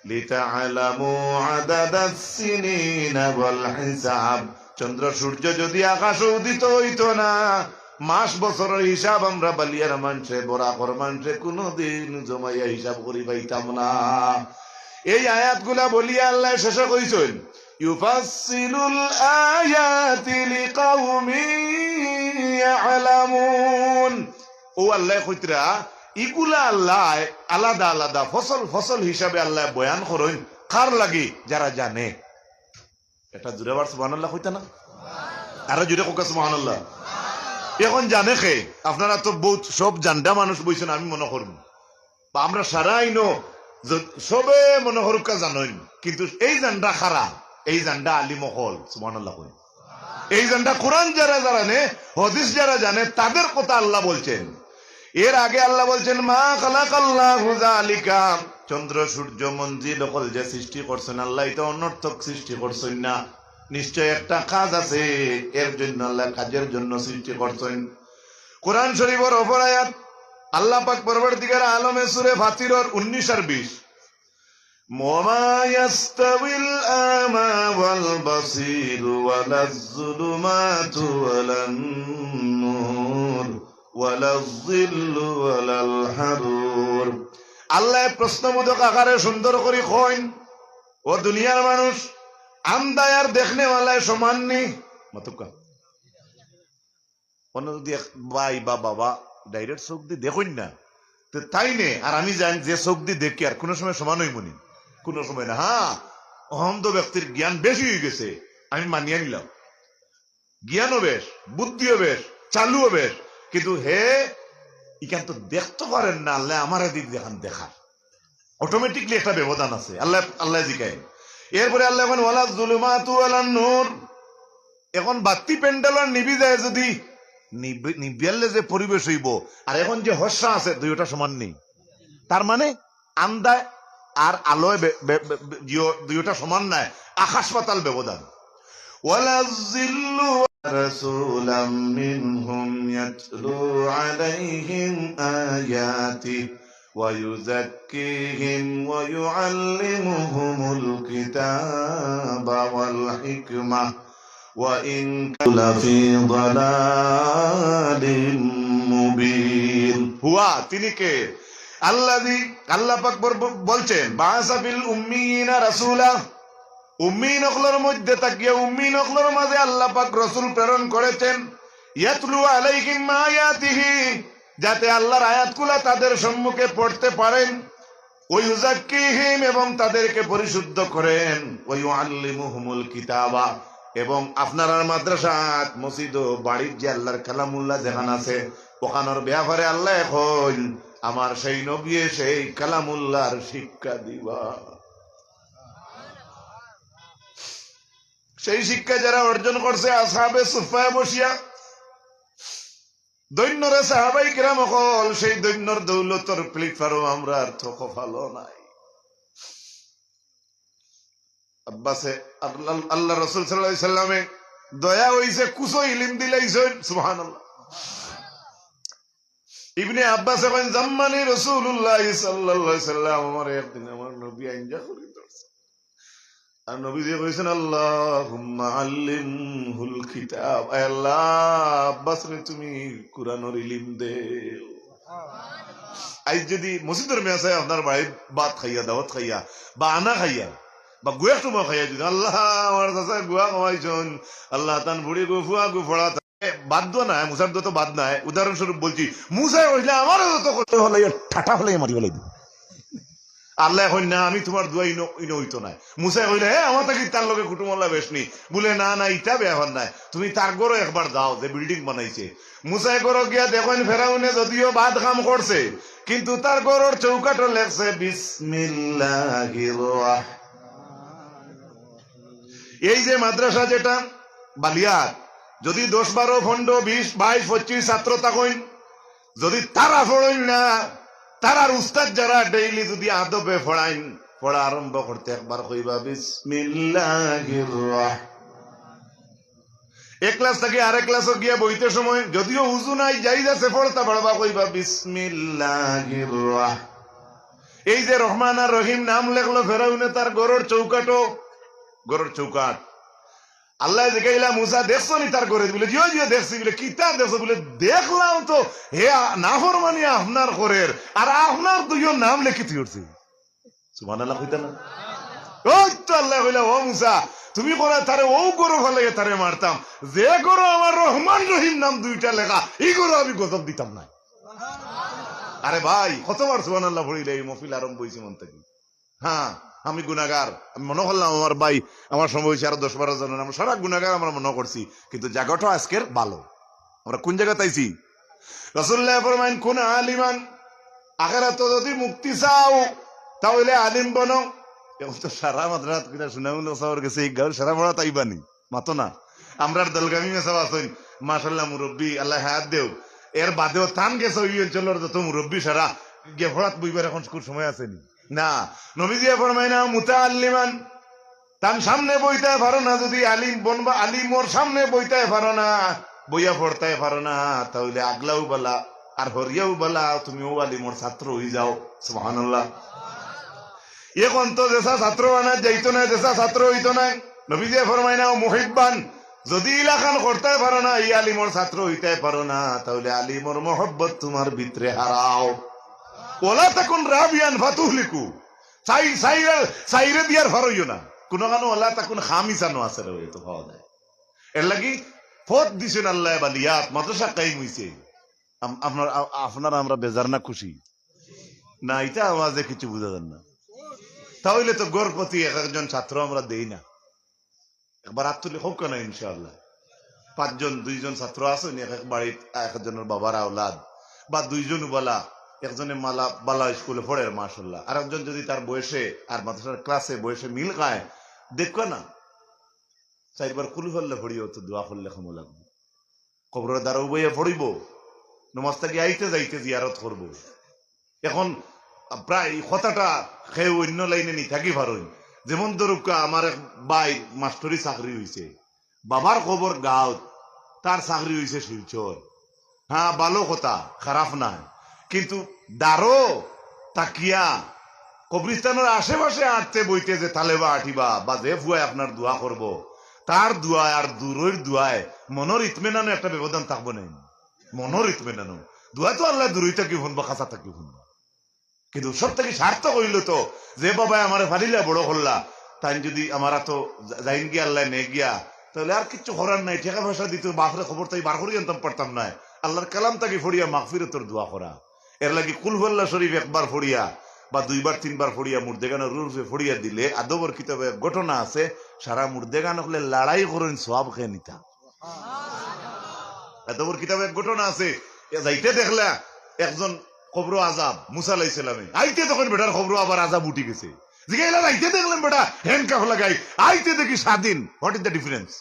লিতাআলামু আদাদাস সিনিনা ওয়াল হিসাব। চন্দ্র সূর্য যদি আকাশো উদিত অইতো না, মাস বছরর হিসাব আমরা বালিয়ার মানষে, বরাকর মানষে কুনুদিন জমাইয়া হিসাব করি পাইতাম না। এই আয়াতগুলা বলিয়া আল্লায় শেষে কইছইন, ইউফাসসিলুল আয়াতি লিকাউমিন ইয়ালামুন। অউ আল্লায় কইতরা, ইগুলা আল্লায় আলাদা আলাদা ফসল ফসল হিসাবে আল্লায় বয়ান করইন। কার লাগি? যারা জানে। এটা জুরে আবার সুবহানাল্লাহ কইতা না? আরো জুরে কউক্কা সুবহানাল্লাহ। এখন জানে কে? আপনারা তো বউত সব জানডা মানুষ বইছইন, আমি মনো করমু। বা আমরা সারা ইনো য-, সবে মনো করউক্কা জানইন, কিন্তু এই জানডা কারা, এই জানডা আলিম অকল, সুবহানাল্লাহ কইন। এই জানডা কোরআন যারা জানে, হাদিস যারা জানে, তাদের কথা আল্লাহ বলছেন। এর আগে আল্লাহ বলছেন, মা খালাকাল্লাহু যালিকা, চন্দ্র সূর্য মঞ্জিল অকল যে সৃষ্টি করছইন আল্লায়, ইতা অনর্থক সৃষ্টি করছইন না, নিশ্চয় একটা কাজ আছে, এর জন্য আল্লায় কাজের জন্য সৃষ্টি করছইন। কোরআন শরীফর অপর আয়াত, আল্লাহ পাক পরওয়ারদিগার আলমে সূরা ফাতিরর উনিশ আর বিশ, وما يستوي الأعمى والبصير ولا الظلمات ولا النور ولا الظل ولا الحرور। আল্লায় প্রশ্নবোধক আকারে সুন্দর করি কইন, ও দুনিয়ার মানুষ, আন্দায় আর দেখনেওয়ালায় সমান নি? মাতউক্কা। অনো যদি এক ভাই বা বাবা direct চউখদি দেখইন না, তে তাইনে আর আমি জানি যে চউখদি দেখিয়ার কুনু সময় সমান অইমু নি? কুনু সময় না। হ্যাঁ, অন্ধ ব্যক্তির জ্ঞান বেশি অইগেছে, আমি মানিয়া নিলাম, জ্ঞানও বেশ, বুদ্ধিও বেশ, চালুও বেশ, কিন্তু হে ইখান তো দেখতো পারের না, আল্লায় আমারে দি যেখান দেখার। অটোমেটিকলি একটা ব্যবধান আছে। আল্লাহ, আল্লাহ জিকায়। এরপরে আল্লাহ কইন, "ওয়ালা যুলুমাতু ওয়ালা নূর।" এখন বাত্তি প্যান্ডেলর নিবি যায় যদি, নিবি-, নিবিয়ালে যে পরিবেশ অইবো, আর এখন যে হর্ষা আছে, দুইটা সমান নি। তার মানে আন্দায় আর আলোয় বে-, বে-, বে-, বে-, জিও-, দুইটা সমান নায়, আকাশ পাতাল ব্যবধান। ولا الظل رسولا منهم يتلو عليهم آياته ويزكيهم ويعلمهم الكتاب والحكمة وإن كانوا لفي ضلال مبين। হুয়া, তিনি কে? আল্লাযী, আল্লাহ পাক বর-, বলছেন, বাআসা ফিল উম্মিয়িনা রাসূলা, উম্মিয়িন অকলর মধ্যে থাকিয়া উম্মিয়িন অকলর মাঝে আল্লাহ পাক রসুল প্রেরণ করেছেন, ইয়াতলু আলাইহিম আয়াতিহি, যাতে আল্লাহর আয়াতগুলা তাদের সম্মুখে পড়তে পারেন, ওয়া ইউযাক্কিহিম, এবং তাদেরকে পরিশুদ্ধ করেন, ওয়া ইউআল্লিমুহুমুল কিতাবা, এবং আপনারার মাদ্রাসাত, মসজিদ ও বাড়ির যে আল্লাহর কালামুল্লাহ যেখান আছে, ওখানোর ব্যাপারে আল্লাহ এখন আমার সেই নবী সেই কালামুল্লাহর শিক্ষা দিবা। সেই শিক্ষা যারা অর্জন করছে আসহাবে সুফফায় বসিয়া, ধন্য রে সাহাবাই কিরাম অকল, সেই ধন্যর দৌলতর প্লেটফর্ম আমরার তো কপালো নাই। আব্বাসে, আল্লাহ, আল্লাহ রসুল সাল্লাল্লাহু আলাইহি সাল্লামে দয়া অইছে, কুছো ইলিম দিলাইছইন, সুবহানাল্লাহ। ইবনে আব্বাসে কইন, "জাম্মানি রাসূলুল্লাহ সাল্লাল্লাহু আলাইহি সাল্লাম, আমারে একদিন আমার নবী আইঞ্জা করি ধরছে।" আর নবীজি কইছেন, "আল্লাহুম্মা আল্লিমহুল কিতাব।" আয় আল্লাহ, আব্বাসরে তুমি কুরআনর ইলিম দেও। আইজ যদি মসজিদর মেসায় আপনার বাড়িত ভাত খাইয়া, দাওয়াত খাইয়া, বা আনা খাইয়া, বা গুয়া সময় খাইয়া যদি, "আল্লাহ, আমার চাচা গুয়া খাওয়াইছইন, আল্লাহ, তান বুড়ি গু, ফুয়া গু, ফড়া এ, বাদ দোয়া নাই, মুছার দোয়া তো বাদ নাই।" উদাহরণস্বরূপ বলছি, মুছায় কইলে, "আমারও যত কষ্ট হলে, ঠাটা হলে মারি ফেলাই দিবো।" আল্লাহ কইন, "না, আমি তুমার দোয়া ইনো, ইনো অইতো নায়।" মুছায় কইলে, "হে, আমার থাকি তার লগে কুটুমল্লা বেশ নি।" বুলে, "না, না, ইটা ব্যাপার নায়, তুমি তার ঘরো একবার যাও, যে বিল্ডিং বানাইছে।" মুছায় ঘরো গিয়া দেখইন, ফেরাউনে যদিও বাদ কাম করছে, কিন্তু তার ঘরর চৌকাঠো লেখছে, "বিসমিল্লাহির রহমানির।" এই যে মাদ্রাসা যেটা বালিয়াত, যদি দশ, বারো, পনেরো, বিশ, বাইশ, পঁচিশ ছাত্র থাকইন, যদি তারা পড়ইন না, তারার উস্তাদ যারা ডেইলি যদি আদবে পড়াইন, পড়া আরম্ভ করতে একবার কইবা, "বিসমিল্লাহির রহমান।" এক ক্লাস থাকি আরেক ক্লাসো গিয়া বইতে সময় যদিও উজু নাই, জাইজ আছে, পড়তা পারবা, কইবা, "বিসমিল্লাহির রহমান।" এই যে রহমান আর রহিম নাম লেখলো ফেরাউনে তার ঘরর চৌকাঠো, ঘরর চৌকাঠ। আল্লায় জিকাইলা, "মুছা, দেখছো নি তার ঘরে?" বুলে, "জিও, জিও, দেখছি।" বুলে, "কিতা দেখছো?" বুলে, "দেখলাম তো, হে আ-, নাফরমানি আপনার করের, আর আপনার দুইও নাম লেখি থুই উঠছি।" সুবহানাল্লাহ কইতা না? ওই তো আল্লায় কইলা, "ও মুছা, তুমি কইরায় তারে অউ ঘরো ফালাইয়া তারে মারতাম, যে ঘরো আমার রহমান রহিম নাম দুইটা লেখা, ই ঘরো আমি গজব দিতাম না।" আরে ভাই, কতবার সুবহানাল্লাহ পড়িলে এই মহফিল আরম্ভ অইছে মন থাকি। হ্যাঁ, আমি গুনাগার, আমি মনো করলাম আমার ভাই, আমার সমবয়সী আরো দশ বারো জন, আমরা সারা গুনাগার আমরা মনো করছি, কিন্তু জাগাটা আজকের ভালা। আমরা কোন জাগাত আইছি? রাসূলুল্লায় ফরমাইন, "কুন আলিমান", আখেরাতো যদি মুক্তি চাও, তা অইলে আলিম বনো। এখন তো সারা মাদ্রাসাত কিনা সুনামুল সাবর গেছে, এই গাউর সারা পড়া তাইবানি, মাতো না। আমরার দলগামী মেসাব আছইন, মাশাআল্লাহ মুরব্বি, আল্লায় হায়াত দেও। এর বাদেও তান গেছে ওই অঞ্চলর যত মুরব্বি সারা গিয়া পড়াত বইবার এখন কুন সময় আছে নি? না, নবীজিয়ে ফরমাইন না, মুতাআল্লিমান, তান সামনে বইতায় পারো না, যদি আলিম বনবা, আলিমর সামনে বইতায় পারো না, বইয়া পড়তায় পারো না, তা অইলে আগলাও বালা, আর হরিয়াও বালা, তুমি অউ আলিমর ছাত্র অইযাও। সুবহানাল্লাহ। এখন তো যেসা ছাত্র আনা যাইতো না, যেসা ছাত্র অইতো না। নবীজিয়ে ফরমাইন না, মুহিব্বান, যদি ইলাখান করতায় পারো না, ই আলিমর ছাত্র অইতায় পারো না, তা অইলে আলিমর মহব্বত তুমার ভিতরে হারাও। ওয়ালা তাকুন রাবিয়ান ফাতুহলিকু। চাই-, চাইরে, চাইরে দিয়ার ফারইও না। কুনুখানো ওয়ালা তাকুন খামিসানো আছে রে, অউ তো পাওয়া যায়। এরলাগি পথ দিছইন আল্লায় বালিয়াত, মাদ্রাসা কায়েম অইছে। আম-, আপনার, আ-, আপনারা আমরা বেজার না খুশি? না, ইটা আওয়াজে কিছু বুঝা যার না। তা অইলে তো ঘর প্রতি এক একজন ছাত্র আমরা দেই না। একবার আত তুলি কউক্কা না ইনশাআল্লাহ। পাঁচজন, দুইজন ছাত্র আছইন, এক এক বাড়িত এক একজনর বাবার আওলাদ, বা দুইজন উবালা, একজনে মালা বালা স্কুলে পড়ের, মাশাআল্লাহ, আর একজন যদি তার বয়সে আর মাদ্রাসার ক্লাসে বয়সে মিল খায়, দেখবা না, চাইরবার কুলহু আল্লাহ পড়িয়াও তো দোয়া করলে কামো লাগবো। কবরর দ্বারো বইয়া পড়িবো, নমাজ থাকি আইতে যাইতে জিয়ারত করবো। এখন প্রায় কথাটা কেউ অন্য লাইনে নি থাকি পারইন। যেমন ধরুক্কা, আমার এক ভাইর মাস্টরি চাকরি অইছে, বাবার কবর গাঁওত, তার চাকরি অইছে শিলচর। হ্যাঁ, ভালো কথা, খারাপ নায়। কিন্তু দ্বারো থাকিয়া কবরিস্তানর আশেপাশে আটতে বইতে যে তালেবা আটিবা বা যে ফুয়ায় আপনার দোয়া করবো, তার দোয়ায় আর দূরইর দোয়ায় মনর ইতমিনানো একটা ব্যবধান থাকবো নায়? মনর ইতমিনানো। দোয়া তো আল্লায় দূরই থাকি হুনবা, কাছা থাকি হুনবা। কিন্তু সব থাকি সার্থক অইলো তো, যে বাবায় আমারে ফালিলা বড় করলা, তাইন যদি আমার আতো যা-, যাইন গিয়া, আল্লায় নেইন গিয়া, তাইলে আর কিচ্ছু করার নাই। টেকা পয়সা দিতো, বাপরে কবর থাকি বার করি আনতাম পারতাম নায়। আল্লার কালাম থাকি পড়িয়া মাগফিরতর দোয়া করা। এরলাগি কুলহু আল্লাহ শরীফ একবার পড়িয়া বা দুইবার তিনবার পড়িয়া মুর্দেগানর রুহর উপরে পড়িয়া দিলে, আদবর কিতাবো এক ঘটনা আছে, সারা মুর্দেগান অকলে লড়াই করইন সওয়াব কে নিতা। আদবর কিতাবো এক ঘটনা আছে, এ যাইতে দেখলা একজন কবরো আজাব, মুসা আলাইহিস সালামে। আইতে তখন বেটার কবরো আবার আজাব উঠি গেছে। জিগাইলা, "যাইতে দেখলাম বেটা handcuff লাগাই, আইতে দেখি স্বাধীন। What is the difference?"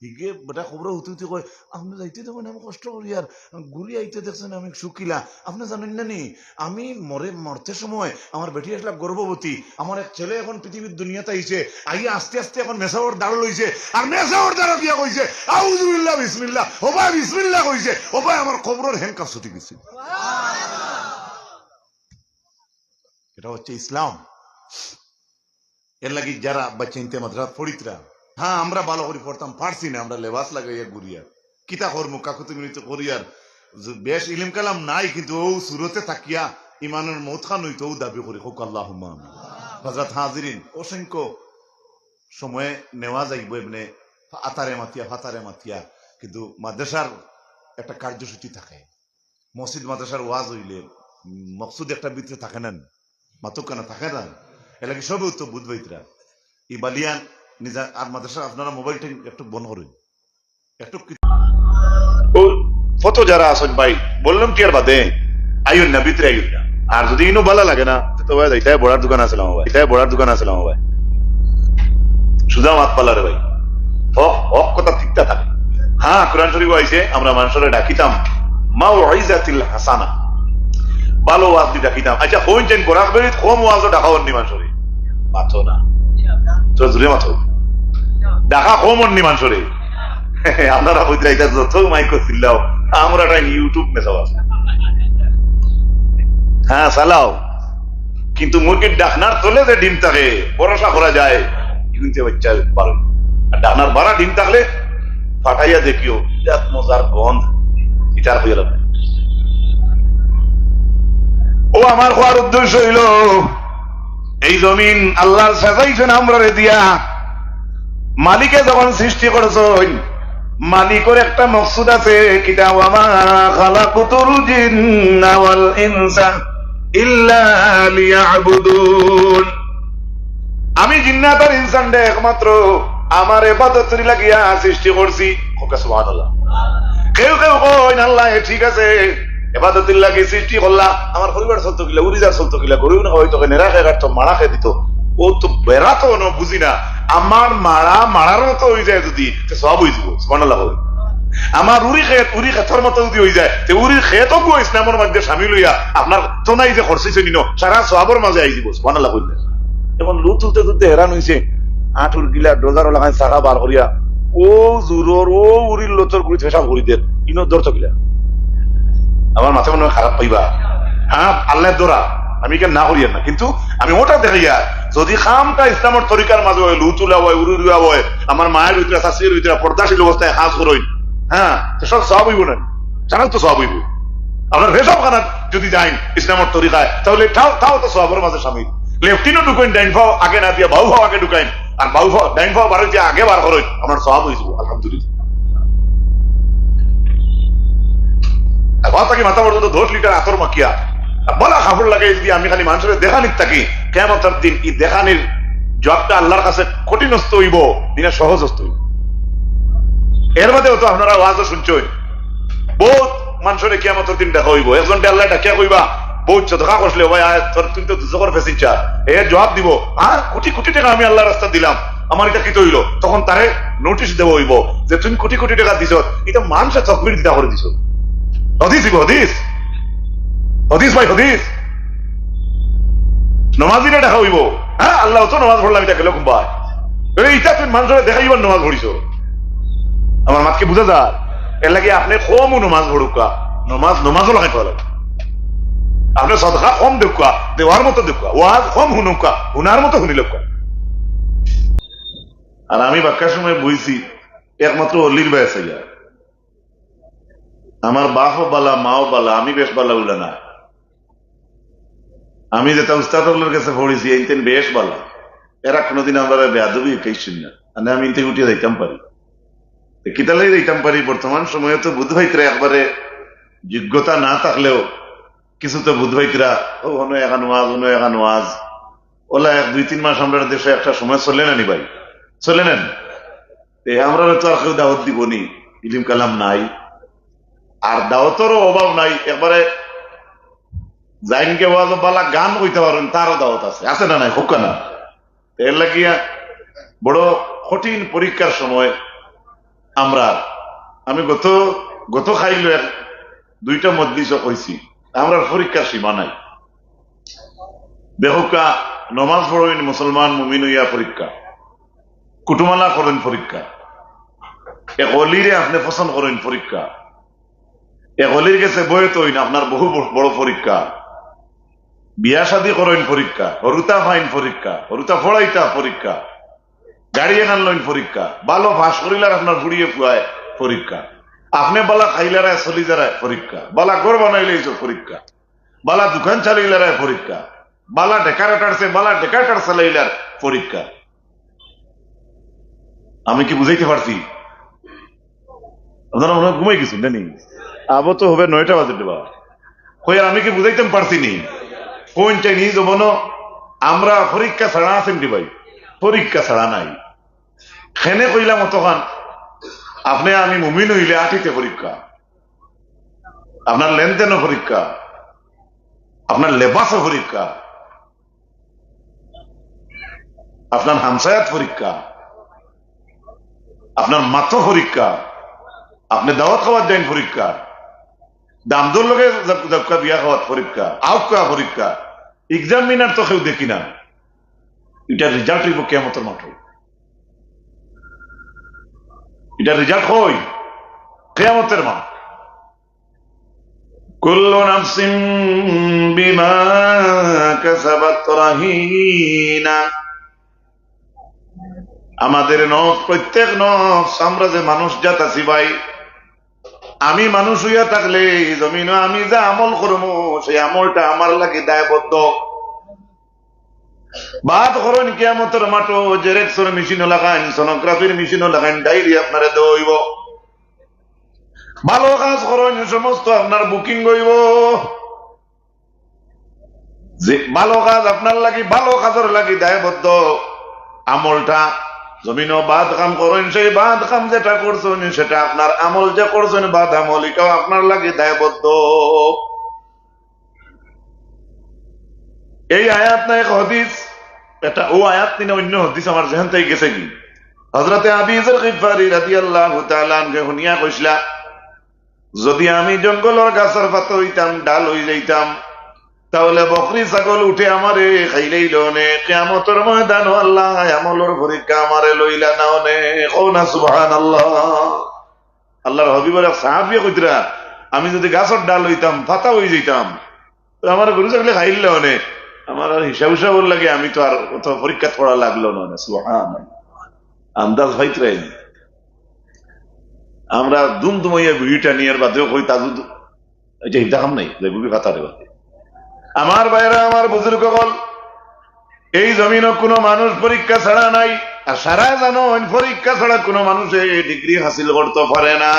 হিগে বেটা কবরো হুতি হুতি কয়, "আপনে যাইতে দেখইন আমি কষ্ট করি, আর ঘুরি আইতে দেখছইন আমি সুখিলা। আপনে জানইন না নি, আমি মরে, মরতে সময় আমার বেটি আসলা গর্ভবতী, আমার এক ছেলে এখন পৃথিবীর দুনিয়াত আইছে, আইয়া আস্তে আস্তে এখন মেসাবর দ্বারো লইছে, আর মেসাবর দ্বারো গিয়া কইছে, 'আউযুবিল্লাহ, বিসমিল্লাহ', ওবায় বিসমিল্লাহ কইছে, ওবায় আমার কবরর handcuff ছুটি গেছে।'" এটা হচ্ছে ইসলাম। এরলাগি যারা বাচ্চাইন্তে মাদ্রাসাত পড়িতরা, হ্যাঁ, আমরা ভালো করি পড়তাম পারছি না, আমরা লেবাস লাগাইয়া ঘুরিয়ার, কিতা করমু, কাকুতি মিনতি করিয়ার, জ-, বেশ ইলিম কালাম নাই, কিন্তু অউ সুরতে থাকিয়া ইমানর মউত খান অইতো, অউ দাবি করি, কউক্কা আল্লাহুম্মা আমিন। হযরত হাজিরিন, অসংখ্য সময় নেওয়া যাইবো এমনে আতারে মাতিয়া, ফাতারে মাতিয়া, কিন্তু মাদ্রাসার একটা কার্যসূচি থাকে। মসজিদ মাদ্রাসার ওয়াজ অইলে, উম, মকসুদ একটা ভিতরে থাকে না নি? মাতউক্কা না, থাকে না? এরলাগি সবে তো বুঝ পাইতরা। ই বালিয়ান নিজা আর মাদ্রাসা আপনারা মোবাইলটা একটু বন্ধ করইন। একটু কি-, ও, কত যারা আছইন ভাই, বললাম কি আর বাদে, আইও না, ভিতরে আইও না। আর যদি ইনো ভালা লাগে না, তো ভাই, এটাই বড়ার দোকান আছে আমার ভাই, এটাই বড়ার দোকান আছে আমার ভাই। সুজা মাত পালা রে ভাই। হক, হক কথা ঠিকটা থাকে। হ্যাঁ, কোরআন শরীফো আইছে, আমরা মানষরে ডাকিতাম মাউইজাতিল হাসানা, ভালো ওয়াজ দি ডাকিতাম। আচ্ছা, কইন চাইন বরাক ভ্যালিত কম ওয়াজও ডাকা অর নি মানষরে? মাতো না। তো জুরে মাতো। ডাকা কম অর নি মানষরে? আপনারা কইতরা ইটা যত মাইকো চিল্লাও, আমরা একটা YouTube মেসাব আছে। হ্যাঁ, চালাও। কিন্তু মুরগির ডাকনার তলে যে ডিম থাকে, ভরসা করা যায়, ইগুনতে বাচ্চা পারে। আর ডাকনার বারা ডিম থাকলে ফাটাইয়া দেখিও, বিরাট মজার গন্ধ, ইটার হইয়া লাগবে। ও আমার কওয়ার উদ্দেশ্য অইলো, এই জমিন আল্লায় সাজাইছইন আমরারে দিয়া। মালিকে যখন সৃষ্টি করছইন, মালিকর একটা মকসুদ আছে, কিতা? "ওয়া মা খালাকতুল জিন্না ওয়াল ইনসা ইল্লা লিয়াবুদুন।" আমি জিন্নাত আর ইনসানরে একমাত্র আমার ইবাদতর লাগিয়া সৃষ্টি করছি। কউক্কা সুবহানাল্লাহ। কেউ কেউ কইন, "আল্লাহ, এ ঠিক আছে, ইবাদতর লাগি সৃষ্টি করলা, আমার পরিবার চলতো কিলা, উরিজার চলতো কিলা, গরু না হয়তো কেনে রাখে কাটতো, মারা খেয়ে দিত, ও তো বেড়াতো না, বুঝি না, আমার মারা মারার মতো অই যায় যদি, তে সওয়াব অই যিবো।" সুবহানাল্লাহ কইন। আমার উরি খেত উরি খেতর মতো যদি অই যায়, তে উরির খেতও গো ইসলামর মধ্যে শামিল অইয়া আপনার তো নাই যে খরচ অইছে নিনো, সারা সওয়াবর মাঝে আই যিবো। সুবহানাল্লাহ কইন। এখন লুত তুলতে তুলতে হেরান অইছে, আঁটুর গিলা ডোজারও লাগাই চাকা বার করিয়া, ও জুরর, ও উরির লতর গুড়িত পেশাব করি দের, ইনো ধরতো কিলা? আমার মাথা মনে হয় খারাপ পাইবা। হ্যাঁ, আল্লাহর দরা, আমি কেন না করিয়ার না, কিন্তু আমি ওটা দেখাইয়ার, যদি খামটা ইসলামর তরিকার মাঝে হয়, লুতুলা হয়, উরুরুয়া হয়, আমার মায়ের ভিতরে, শাশুড়ির ভিতরে পর্দাশীল অবস্থায় কাজ করইন, হ্যাঁ, তো সব সওয়াব অইবো না, জানাল তো সওয়াব অইবো। আপনার পেশাবখানাত যদি যাইন ইসলামর তরিকায়, তাহলে তাও, তাও তো সওয়াবর মাঝে শামিল। লেফটিনও ঢুকইন, ডাইন পাও আগে না দিয়া বাউ পাও আগে ঢুকাইন, আর বাউ পাও, ডাইন পাও বার অইতে আগে বার করইন, আপনার সওয়াব অই যিবো, আলহামদুলিল্লাহ। আর মাথা থাকি মাথা পর্যন্ত দশ লিটার আতর মাখিয়া, আর বালা কাপড় লাগাই যদি আমি খালি মানষরে দেখানিত থাকি, কিয়ামতর দিন ই দেখানির জবাবটা আল্লাহর কাছে কঠিনস্ত অইবো, দিনা সহজস্ত অইবো। এর বাদেও তো আপনারা ওয়াজও শুনছইন, বউত মানষরে কিয়ামতর দিন দেখা অইবো। একজনরে আল্লায় ডাকিয়া কইবা, বউত সদকা করছিলে, "ও ভাই, আয়, তোর, তুই তো দুজখর passenger।" এ জবাব দিবো, "হ্যাঁ, কোটি কোটি টেকা আমি আল্লার রাস্তাত দিলাম, আমার ইটা কিতা অইলো?" তখন তারে notice দেওয়া অইবো যে, "তুই কোটি কোটি টেকা দিছস, ইটা মানষে তকবির দিতা করি দিছস।" হাদিস অইবো, হাদিস। হাদিস ভাই, হাদিস। নমাজিরে ডাকা অইবো, "হ্যাঁ, আল্লাহ, অত নমাজ পড়লাম, ইটা গেল কুনবায়?" এই ইটা তুই মানষরে দেখাইবার নমাজ পড়িছস। আমার মাত কি বুঝা যায়? এরলাগি আপনে কমউ নমাজ পড়উক্কা, নমাজ নমাজও লাগাই পাওয়া লাগে। আপনে সদকা কম দেউক্কা, দেওয়ার মতো দেউক্কা, ওয়াজ কম হুনউক্কা, হুনার মতো হুনিলউক্কা। আর আমি বাক্কা সময় বইছি একমাত্র অলির বায় চাইয়া। আমার বাপও বালা, মাও বালা, আমি বেশ বালা উলা না। আমি যেটা উস্তাদ অকলর গেছে পড়ছি, এইন তেন বেশ বালা। এরা কোনোদিন আমরারে বেয়াদবি শিখাইছইন না। মানে আমি ইন থাকি উঠিয়া যাইতাম পারি। তো কিতার লাগি যাইতাম পারি, বর্তমান সময়ে তো বুঝ পাইতরা একবারে যোগ্যতা না থাকলেও কিছু তো বুঝ পাইতরা, ও হনো একখান ওয়াজ, হনো একখান ওয়াজ। ওলা এক দুই তিন মাস আমরার দেশে একটা সময় চলে না নি ভাই? চলে না নি? তে আমরারে তো আর কেউ দাওয়াত দিবো নি, ইলিম কালাম নাই, আর দাওয়াতরও অভাব নাই। একবারে যাইনকে ওয়াজো বালা গান কইতা পারইন, তারও দাওয়াত আছে, আছে না নাই? কউক্কা না। এর লাগিয়া বড় কঠিন পরীক্ষার সময় আমরা, আমি গত, গত কাইল এক দুইটা মজলিসও কইছি, আমরার পরীক্ষার সীমা নাই। দেখউক্কা, নমাজ পড়ইন মুসলমান মুমিন অইয়া পরীক্ষা, কুটুমালা করইন পরীক্ষা, এক অলিরে আপনে পছন্দ করইন পরীক্ষা, এক অলির গেছে বয়ত অইন আপনার বহু ব-, বড় পরীক্ষা, বিয়া শাদি করইন পরীক্ষা, হুরুতা পাইন পরীক্ষা, হুরুতা পড়াইতা পরীক্ষা, গাড়ি এখান লইন পরীক্ষা, বালা পাস করিলার আপনার ফুড়িয়ে ফুয়ায় পরীক্ষা, আপনে বালা খাইলারায় চলি যারায় পরীক্ষা, বালা ঘর বানাইলাইছো পরীক্ষা, বালা দোকান চালাইলারায় পরীক্ষা, বালা ডেকারেটারসে বালা ডেকারেটার চালাইলার পরীক্ষা। আমি কি বুঝাইতে পারছি? আপনারা মনে হয় ঘুমাই গেছইন, জানি? আবো তো হবে নয়টা বাজে দেবা। কই আর আমি কি বুঝাইতাম পারছি নি? কোন চাই নি জমানো? আমরা পরীক্ষা ছাড়া আছেন নি ভাই? পরীক্ষা ছাড়া নাই। খেনে কইলাম অতখান, আপনে আমি মুমিন অইলে আটিতে পরীক্ষা, আপনার লেনদেনও পরীক্ষা, আপনার লেবাসও পরীক্ষা, আপনার হামসায়াত পরীক্ষা, আপনার মাতো পরীক্ষা, আপনে দাওয়াত খাওয়াত যাইন পরীক্ষা, দামদর লগে যাউক-, যাউক্কা বিয়া খাওয়াত পরীক্ষা, আউক্কা পরীক্ষা, এক্সামিনার তো কেউ দেখি না। ইটার রেজাল্ট অইবো কিয়ামতর মাঠো। ইটার রেজাল্ট কই? কিয়ামতর মাঠ। কুল্লু নাফসিন বিমা কাসাবাত রাহিনা। আমাদের নফস, প্রত্যেক নফস, আমরা যে মানুষ জাত আছি ভাই, আমি মানুষ অইয়া থাকলে এই জমিনো আমি যে আমল করমু, সেই আমলটা আমার লাগি দায়বদ্ধ। বাদ করইন কিয়ামতর মাঠো, জেরেক্সর মেশিনও লাগাইন, সোনোগ্রাফির মেশিনও লাগাইন, ডায়েরি আপনারে দেওয়া অইবো। ভালো কাজ করইন, সমস্ত আপনার বুকিং অইবো। যে ভালো কাজ আপনার লাগি, ভালো কাজর লাগি দায়বদ্ধ আমলটা। জমিনো বাদ কাম করইন, সেই বাদ কাম যেটা করছইন, সেটা আপনার আমল যে করছইন, বাদ আমল, ইটাও আপনার লাগি দায়বদ্ধ। এই আয়াত না এক হাদিস, এটা ও আয়াত নি না অন্য হাদিস, আমার জেহেন থাকি গেছে গি। হযরতে আবি যর গিফারি রাদিয়াল্লাহু তাআলা আনহু হুনিয়া কইছলা, যদি আমি জঙ্গলর গাছর পাতা অইতাম, ডাল অই যাইতাম, তাহলে বকরি ছাগল উঠে আমারে খাইলাইলো অনে, কিয়ামতর ময়দানো আল্লায় আমলর পরীক্ষা আমারে লইলা না অনে। কও না সুবহানাল্লাহ। আল্লার হাবিবর এক সাহাবিয়ে কইতরা, আমি যদি গাছর ডাল অইতাম, পাতা অই যাইতাম, তো আমার গরু ছাগলে খাইলাইলো অনে, আমার আর হিসাব হিসাবর লাগি আমি তো আর অত পরীক্ষাত পড়া লাগলো না অনে। সুবহানাল্লাহ। আন্দাজ পাইতরায় নি। আমরা দুম দুমাইয়া বিড়ি টানিয়ার বাদেও কই তাজুদ, ইটা হিতা কাম নাই, যে বুবি ফাতা রে বাদে। আমার ভাইরা, আমার বুজুর্গ অকল, এই জমিনো কোনো মানুষ পরীক্ষা ছাড়া নাই। আর সারা জানইন, পরীক্ষা ছাড়া কোনো মানুষে ডিগ্রি হাসিল করতো পারে না।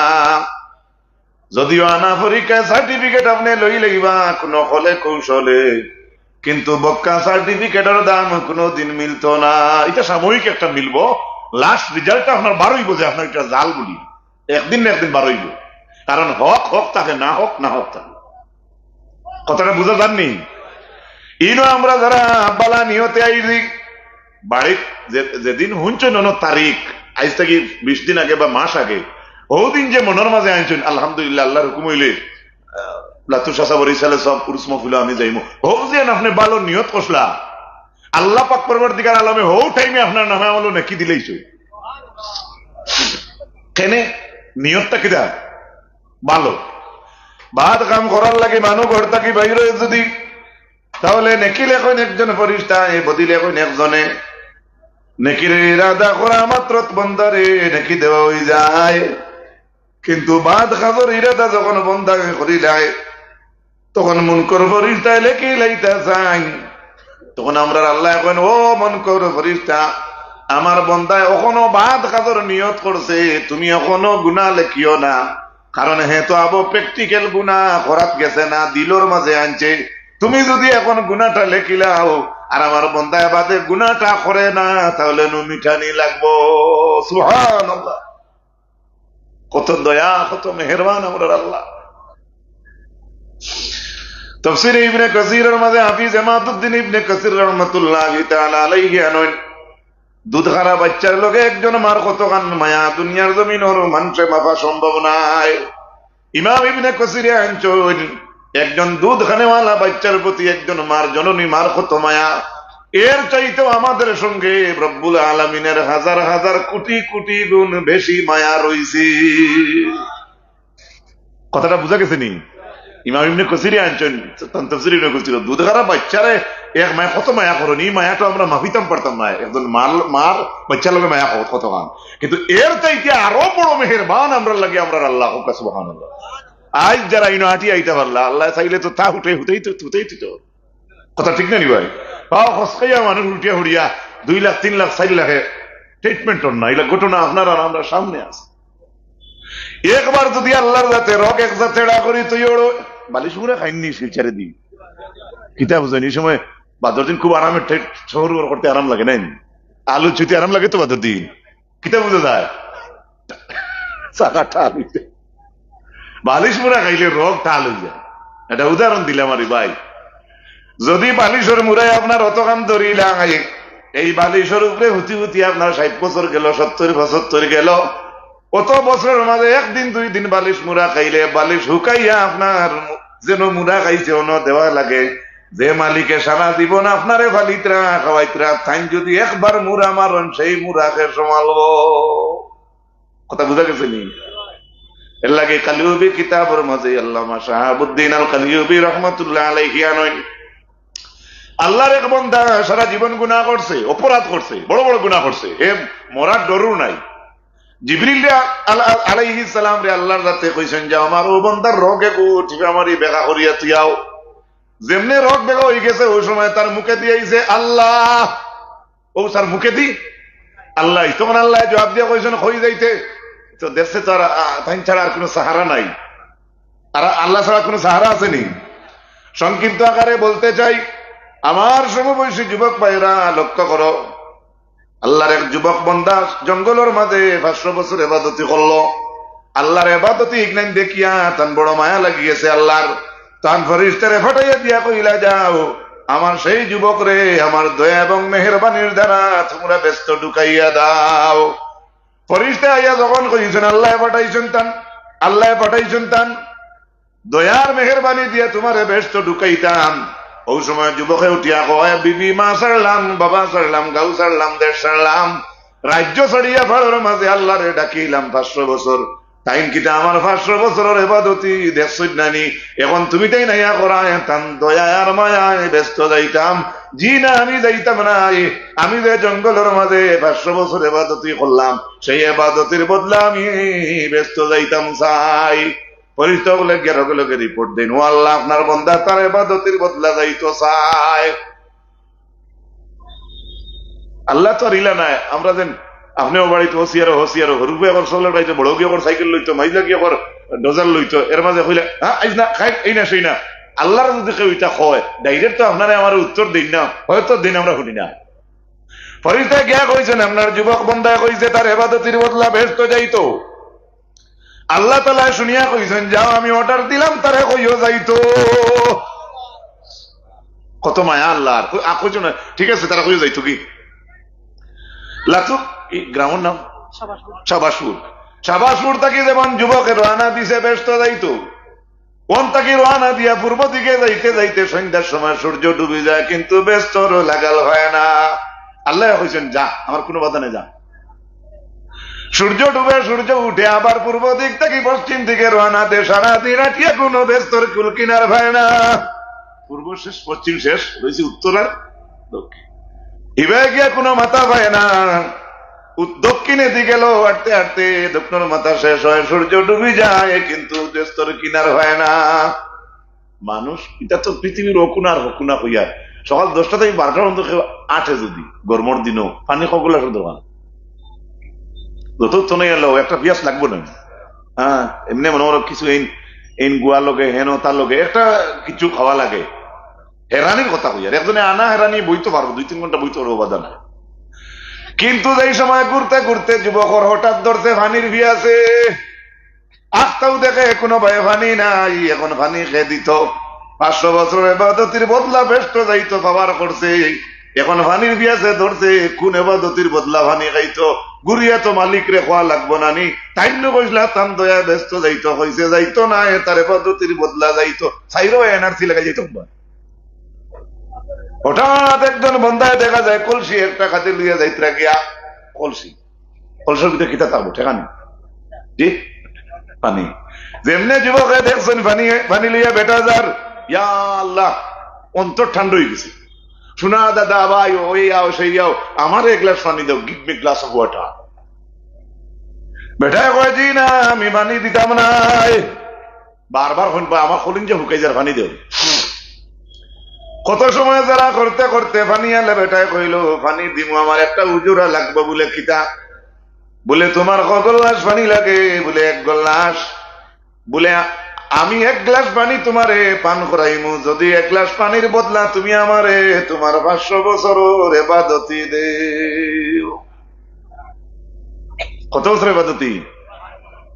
যদিও আনা পরীক্ষায় সার্টিফিকেট আপনে লইলাইবা কোনো কলে কৌশলে, কিন্তু বক্কা সার্টিফিকেটর দাম কোনোদিন মিলতো না। ইটা সাময়িক একটা মিলবো, লাস্ট রেজাল্টটা আপনার বার অইবো যে আপনার ইটা জাল বুলি, একদিন না একদিন বার অইবো। কারণ হক হক থাকে, না হক না হক থাকে। কথাটা বুঝা যারনি? ইনো আমরা যারা বালা নিয়তে আইছি, বাড়িত যে-, যেদিন হুনছইন অনো তারিখ, আইজ থাকি বিশ দিন আগে বা মাস আগে, হউ দিন যে মনর মাঝে আনছইন, আলহামদুলিল্লাহ, আল্লার হুকুম অইলে, আহ, লাতু চাচা বরিশালে সব উরুস মহফিলো আমি যাইমু। হউ যে আপনে ভালো নিয়ত করছলা, আল্লাহ পাক পরওয়ারদিগার আলমে হউ টাইমে আপনার নামে আমলো নেকি দিলাইছইন। কেনে? নিয়তটা কিতা? ভালো। বাদ কাম করার লাগি মানুষ ঘর থাকি বাইর অয় যদি, তাহলে নেকি লেখইন একজন ফিরিস্তায়, বদি লেখইন একজনে। নেকির ইরাদা করা মাত্র বন্দারে নেকি দেওয়া অইযায়। কিন্তু বাদ কাজর ইরাদা যখন বন্দায় করিলায়, তখন মুনকর ফিরিস্তায় লেখি লাইতা চাইন। তখন আমরার আল্লায় কইন, "ও মুনকর ফিরিস্তা, আমার বন্দায় অখনো বাদ কাজর নিয়ত করছে, তুমি অখনো গুনা লেখিও না।" কারণ হে তো আবো practical গুনা করাত গেছে না, দিলর মাঝে আনছে। তুমি যদি অখন গুনাটা লেখিলাও, আর আমার বন্দায় বাদে গুনাটা করে না, তাহলে নু মিটানি লাগবো। সুবহানাল্লাহ। কত দয়া, কত মেহেরবান আমরার আল্লাহ। তফসিরে ইবনে কাসিরর মাঝে হাফিজ ইমাদুদ্দিন ইবনে কাসির রহমতুল্লাহি তাআলা আলাইহি আনইন, দুধ খারা বাইচ্চার লগে একজন মার কতখান মায়া দুনিয়ার জমিনর মানষে মাপা সম্ভব নায়। ইমাম ইবনে কাসিরে আনছইন, একজন দুধ খানেওয়ালা বাইচ্চার প্রতি একজন মার, জননী মার কত মায়া, এর চাইতেও আমাদের সঙ্গে রব্বুল আলামিনের হাজার হাজার কোটি কোটি গুণ বেশি মায়া রইছে। কথাটা বুঝা গেছে নি? ইমাম ইবনে কাসিরে আনছইন, তান তফসিরে ইবনে কাসির, দুধ খারা বাইচ্চারে এক মায় কত মায়া করইন, ই মায়াটা আমরা মাপিতাম পারতাম না। একজন মার, মার বাইচ্চার লগে মায়া কত, কতখান, কিন্তু এর চাইতে আরো বড় মেহেরবান আমরার লাগি আমরার আল্লাহ। কউক্কা সুবহানাল্লাহ। আইজ যারা ইনো আটি আইতা পারলা, আল্লায় চাইলে তো তা হুটাই, হুটাই তো, হুটাই তো। কথা ঠিক না নি ভাই? পাও খসকাইয়া মানুষ উঠিয়া হুড়িয়া দুই লাখ, তিন লাখ, চাইর লাখে treatment অর না। ইলা ঘটনা আপনার আর আমরার সামনে আছে। একবার যদি আল্লার জাতে রগ এক জাত তেড়া করি তুই ওড়ো, বালিশ মুড়া খাইন নি শিলচরে দি। কিতা বুঝইন, ই সময় বাদর দিন খুব আরামে ঠে-, শহর উহর করতে আরাম লাগে, নায় নি? আলু ছুইতে আরাম লাগে তো বাদর দিন। কিতা বুঝা যায়? চাকা টাল অইতে। বালিশ মুড়া খাইলে রগ টাল অইযায়। একটা উদাহরণ দিলাম আরি ভাই, যদি বালিশর মুড়ায় আপনার অতখান ধরিলায়, এই বালিশর উপরে হুতি হুতি আপনার ষাইট বছর গেল, সত্তইর, পঁচাত্তইর গেল, অত বছরর মাঝে একদিন দুই দিন বালিশ মুড়া খাইলে বালিশ হুকাইয়া আপনার মু-, যেন মুড়া খাইছে অনো দেওয়া লাগে। যে মালিকে সারা জীবন আপনারে ফালিতরা, খাওয়াইতরা, তাইন যদি একবার মুড়া মারইন, সেই মুড়া কে সামালবো? কথা বুঝা গেছে নি? এর লাগি কালিউবি কিতাবর মাঝে আল্লামা শাহাবুদ্দিন আল কালিউবি রহমতুল্লাহ আলাইহি আনইন, আল্লার এক বন্দা সারা জীবন গুনাহ করছে, অপরাধ করছে, বড় বড় গুনাহ করছে, হে মরার ডরও নাই। জিবরিল আল-, আল-, আলাইহিস সালামরে আল্লার জাতে কইছইন যে, "আমার অউ বন্দার রগ এগু টিপা মারি বেকা করিয়া তুই আও।" যেমনে রগ বেকা অইগেছে, অউ সময় তার মুখেদি আইছে, "আল্লাহ।" অউ তার মুখেদি আল্লাহ। তখন আল্লায় জবাব দিয়া কইছইন, "কই যাইতে?" তো দেখছে তো আর, আ, তাইন ছাড়া আর কুনু সাহারা নাই। আর আল্লাহ ছাড়া কুনু সাহারা আছে নি? সংক্ষিপ্ত আকারে বলতে চাই, আমার সমবয়সী যুবক ভাইরা লক্ষ্য করো, আল্লার এক যুবক বন্দা জঙ্গলর মাঝে পাঁচশো বছর এবাদতি করলো। আল্লার এবাদতি ইগনাইন দেখিয়া তান বড় মায়া লাগি গেছে আল্লার। তান ফিরিস্তারে পাঠাইয়া দিয়া কইলা, "যাও, আমার সেই যুবকরে আমার দয়া এবং মেহেরবানির দ্বারা তুমরা বেহেস্তো ঢুকাইয়া দাও।" ফিরিস্তা আইয়া যখন কইছইন, "আল্লায় পাঠাইছইন তান, আল্লায় পাঠাইছইন তান, দয়ার মেহেরবানি দিয়া তুমারে বেহেস্তো ঢুকাইতাম।" অউ সময় যুবকে উঠিয়া কয়, "বিবি মা ছাড়লাম, বাবা ছাড়লাম, গাঁও ছাড়লাম, দেশ ছাড়লাম, রাজ্য ছাড়িয়া পাড়র মাঝে আল্লারে ডাকিলাম পাঁচশো বছর, তাইন কিতা আমার পাঁচশো বছরর এবাদতি দেখছইন না নি? এখন তুমি তাইন আইয়া করায়, তান দয়ায় আর মায়ায় বেহেস্তো যাইতাম। জি না, আমি যাইতাম নায়। আমি যে জঙ্গলর মাঝে পাঁচশো বছর এবাদতি করলাম, সেই এবাদতির বদলা আমি বেহেস্তো যাইতাম চাই।" ফিরিস্তা অকলে গিয়া লগে লগে রিপোর্ট দেইন, "ও আল্লাহ, আপনার বন্দা তার এবাদতির বদলা যাইতো চায়।" আল্লাহ তো আর ইলা নায়, আমরা যেন আপনেও বাড়িত হসিয়ারো, হসিয়ারো, হুরুফে অকল চলে বাড়িতে, বড় গিয়া অকল সাইকেল লইতো, মাইজলা গিয়া অকল ডোজার লইতো, এর মাঝে কইলে, "হ্যাঁ, আইজ না, খাই, এই না, সেই না।" আল্লারে যদি কেউ ইতা কয়, direct তো আপনারে আমারে উত্তর দেইন না, হয়তো দেইন, আমরা হুনি না। ফিরিস্তা গিয়া কইছইন, "আপনার যুবক বন্দায় কইছে তার এবাদতির বদলা বেহেস্তো যাইতো।" আল্লাহ তাআলায় শুনিয়া কইছইন, "যাও, আমি order দিলাম, তারে কইও যাইতো।" কত মায়া আল্লাহর। কই-, আ, কইছো না? ঠিক আছে, তারা কইও যাইতো কি? লাতুক, এই গ্রামর নাম? শাহবাজপুর। শাহবাজপুর। শাহবাজপুর থাকি যেমন যুবকে রওয়ানা দিছে বেহেস্তো যাইতো, অন থাকি রওয়ানা দিয়া পূর্ব দিকে যাইতে যাইতে সন্ধ্যার সময় সূর্য ডুবি যায়, কিন্তু বেহেস্তর লাগাল হয় না। আল্লায় কইছইন, "যা, আমার কুনু বাধা নাই, যা।" সূর্য ডুবে, সূর্য উঠে, আবার পূর্ব দিক থাকি পশ্চিম দিকে রওয়ানা দে, সারা দিন আটিয়া কুনু বেহেস্তর কুল কিনার পায় না। পূর্ব শেষ, পশ্চিম শেষ, রইছে উত্তর আর দক্ষিণ। ইবায় গিয়া কুনু মাথা পায় না। উত-, দক্ষিণেদি গেল, আটতে আটতে দক্ষিণর মাথা শেষ হয়, সূর্য ডুবি যায়, কিন্তু বেহেস্তর কিনার পায় না। মানুষ, ইটা তো পৃথিবীর অকুনার হকুনা কইয়া, সকাল দশটা থাকি বারোটার মধ্যে কেউ আটে যদি, গরমর দিনও, পানি কগুলা শুধু দোকান। যত তো নেই এলো, একটা পিয়াস লাগবো না। হ্যাঁ, এমনে মনে করো কিছু এই, এই গুয়া লগে, হেন তার লগে, একটা কিছু খাওয়া লাগে। হেরানির কথা কই, আর একজনে আনা হেরানি বইতো পারবো, দুই তিন ঘন্টা বইতো পারবো, বাধা নাই। কিন্তু যেই সময় ঘুরতে ঘুরতে যুবকর হঠাৎ ধরছে পানির পিয়াসে, আখতাও দেখে কুনু বায় পানি নাই, এখন পানি কে দিত? পাঁচশো বছরর এবাদতির বদলা বেহেস্তো যাইতো পাওয়ার করছে, এখন পানির পিয়াসে ধরছে, কুন এবাদতির বদলা পানি খাইতো? ঘুরিয়া তো মালিকরে কওয়া লাগবো না নি? তাইন নু কইছলা তান দয়ায় বেহেস্তো যাইতো, কইছে যাইতো না, এ তার এবাদতির বদলা যাইতো, চাইরো এনআরসি লাগাই যাইতো। হঠাৎ একজন বন্দায় দেখা যায় কলসি একটা কাঁধে লইয়া যাইতরা গিয়া, কলসি, কলসির ভিতরে কিতা থাকবো, ঠেকা নি? জি, পানি। যেমনে যুবকে দেখছইন পানি, পানি লইয়া বেটা যার, ইয়া আল্লাহ, অন্তর ঠান্ডা অই গেছে। "শোনা দাদা, ভাই, ওই আও, সেই আও, আমারে এক গ্লাস পানি দেও, give me glass of water।" বেটায় কয়, "জি না, আমি পানি দিতাম নায়।" বারবার কইন, "ভাই, আমার কলিঞ্জা হুকাই যার, পানি দেও।" কত সময় যারা করতে করতে পানি আনলে বেটায় কইলো, "পানি দিমু, আমার একটা উজুরা লাগবো।" বুলে, "কিতা?" বুলে, "তুমার ক গল্লাস পানি লাগে?" বুলে, "এক গল্লাস।" বুলে, "আমি এক গ্লাস পানি তুমারে পান করাইমু, যদি এক গ্লাস পানির বদলা তুমি আমারে তুমার পাঁচশো বছরর এবাদতি দেও।" কত বছর এবাদতি?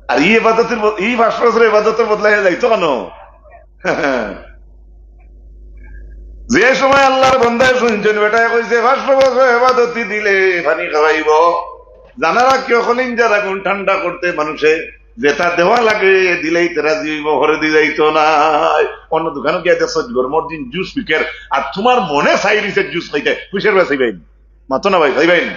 আর ই এবাদতির ব-, ই পাঁচশো বছর এবাদতর বদলা হে যাইতো কেনে? যে সময় আল্লাহর বন্দায় শুনছইন, বেটায় কইছে, "পাঁচশো বছর এবাদতি দিলে পানি খাওয়াইবো।" জানা রাখিও, কলিঞ্জার আগুন ঠান্ডা করতে মানুষে যেটা দেওয়া লাগে, দিলেই তে রাজি অইবো, হরে দি যাইতো না। অন্য দোকানো গিয়া দেখছো, গরমর দিন জুস বিকের, আর তুমার মনে চাইরিছে জুস খাইতে, কিসের বেশি ভাই? মাতো না ভাই, ভাই ভাই।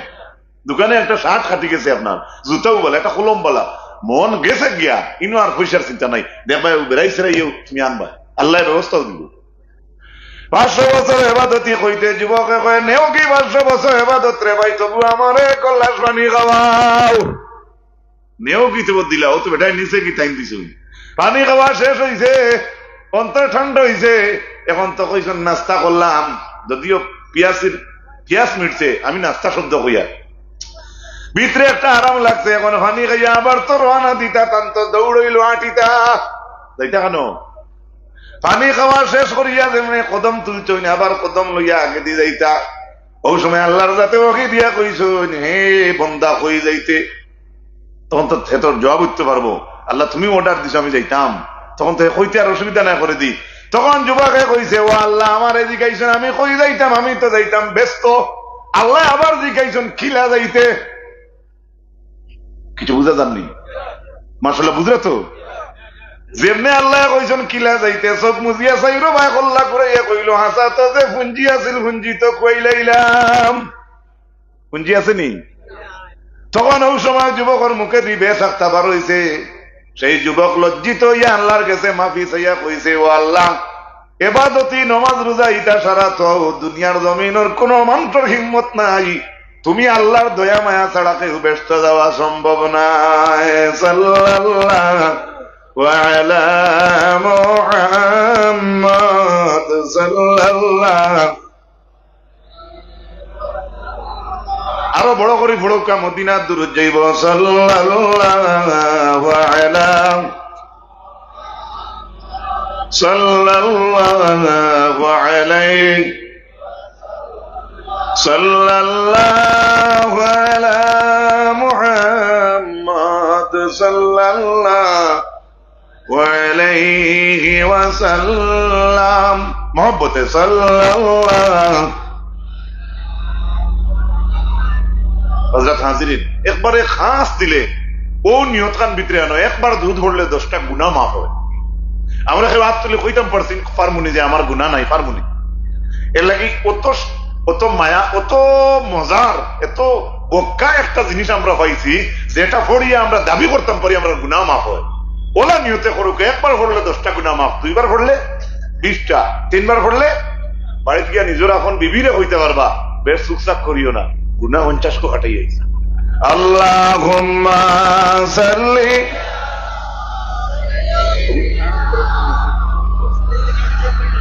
দোকানে একটা শার্ট কাটি গেছে আপনার, জুতাও বালা, একটা কলম বালা, মন গেছে গিয়া, ইনো আর পয়সার চিন্তা নাই। দেখবায়, ও বেড়াই সেরাইও তুমি আনবায়, আল্লায় ব্যবস্থাও দিবো। পাঁচশো বছর এবাদতি কইতে যুবকে কয়, "নেও কি পাঁচশো বছর এবাদত রে ভাই, তবু আমারে এক গল্লাস পানি খাওয়াও।" নেও কি তবু দিলা, ও তো বেটায় নিছে কি টাইম দিছে। পানি খাওয়া শেষ অইছে, অন্তর ঠান্ডা অইছে, এখন তো কইছইন নাস্তা করলাম, যদিও পিয়াসির, পিয়াস মিটছে, আমি নাস্তা শব্দ কইয়ার। ভিতরে একটা আরাম লাগছে, এখন পানি খাইয়া আবার তো রওয়ানা দিতা, তান তো দৌড় অইলো আটিতা। যাইতা কেনে? পানি খাওয়া শেষ করিয়া যেমনে কদম তুলছইন, আবার কদম লইয়া আগেদি যাইতা। অউ সময় আল্লাহর জাতে ওহী দিয়া কইছইন, "হে বন্দা, কই যাইতে?" তখন তো হে তোর জবাব দিতে পারবো, "আল্লাহ, তুমি অর্ডার দিছো, আমি যাইতাম।" তখন তো হে কইতে আর অসুবিধা নাই করে দি। তখন যুবকে কইছে, "ও আল্লাহ, আমারে জিকাইছইন, আমি কই যাইতাম, আমি তো যাইতাম বেহেস্তো।" আল্লায় আবার জিকাইছইন, "কিলা যাইতে?" কিছু বুঝা যার নি? মাশাআল্লাহ, বুঝরা তো? যেমনে আল্লায় কইছইন, "কিলা যাইতে?" চউখ মুজিয়া চাইরো বায় কল্লা ঘুরাইয়া কইলো, "হাছা তো যে পুঞ্জি আছিল, পুঞ্জি তো খুয়াইলাইলাম।" পুঞ্জি আছে নি? তখন অউ সময় যুবকর মুখেদি বেশ আখতা বার অইছে। সেই যুবক লজ্জিত অইয়া আল্লাহর গেছে মাফি চাইয়া কইছে, "ও আল্লাহ, এবাদতি, নমাজ, রোজা, ইতা সারা তো দুনিয়ার জমিনর কুনু মানষর হিম্মত নাই। তুমি আল্লাহর দয়া মায়া ছাড়া কেউ বেহেস্তো যাওয়া সম্ভব নায়।" সাল্লাল্লাহু আলা মুহাম্মদ সাল্লাল্লাহু আরো বড় করি পড়উক্কা, মদিনার দুরুদ যাইবো। সাল্লাল্লাহু আলা, সাল্লাল্লাহু আলাইহি, সাল্লাল্লাহু আলা মুহাম্মদ, সাল্লাল্লাহু وعليه وسلم। মহব্বতে সাল্লাল্লাহু। হযরত হাজিরিন, একবারে খাস দিলে অউ নিয়তখান ভিতরে আনো, একবার দুরুদ পড়লে দশটা গুনাহ মাফ অয়। আমরা কেউ আত তুলি কইতাম পারছি, পারমুনি যে আমার গুনাহ নাই, পারমুনি? এর লাগি অত, অত মায়া, অত মজার, অত বক্কা একটা জিনিস আমরা পাইছি, যেটা পড়িয়া আমরা দাবি করতাম পারি আমরার গুনাহ মাফ অয়। অলা নিয়তে করুক, একবার পড়লে দশটা গুনাহ মাফ, দুইবার পড়লে বিশটা, তিনবার পড়লে বাড়িত গিয়া নিজর আপন বিবিরে কইতা পারবা, বেশ চুকচাক করিও না, গুনাহ পঞ্চাশ কো কাটাই আইছে। اللهم صل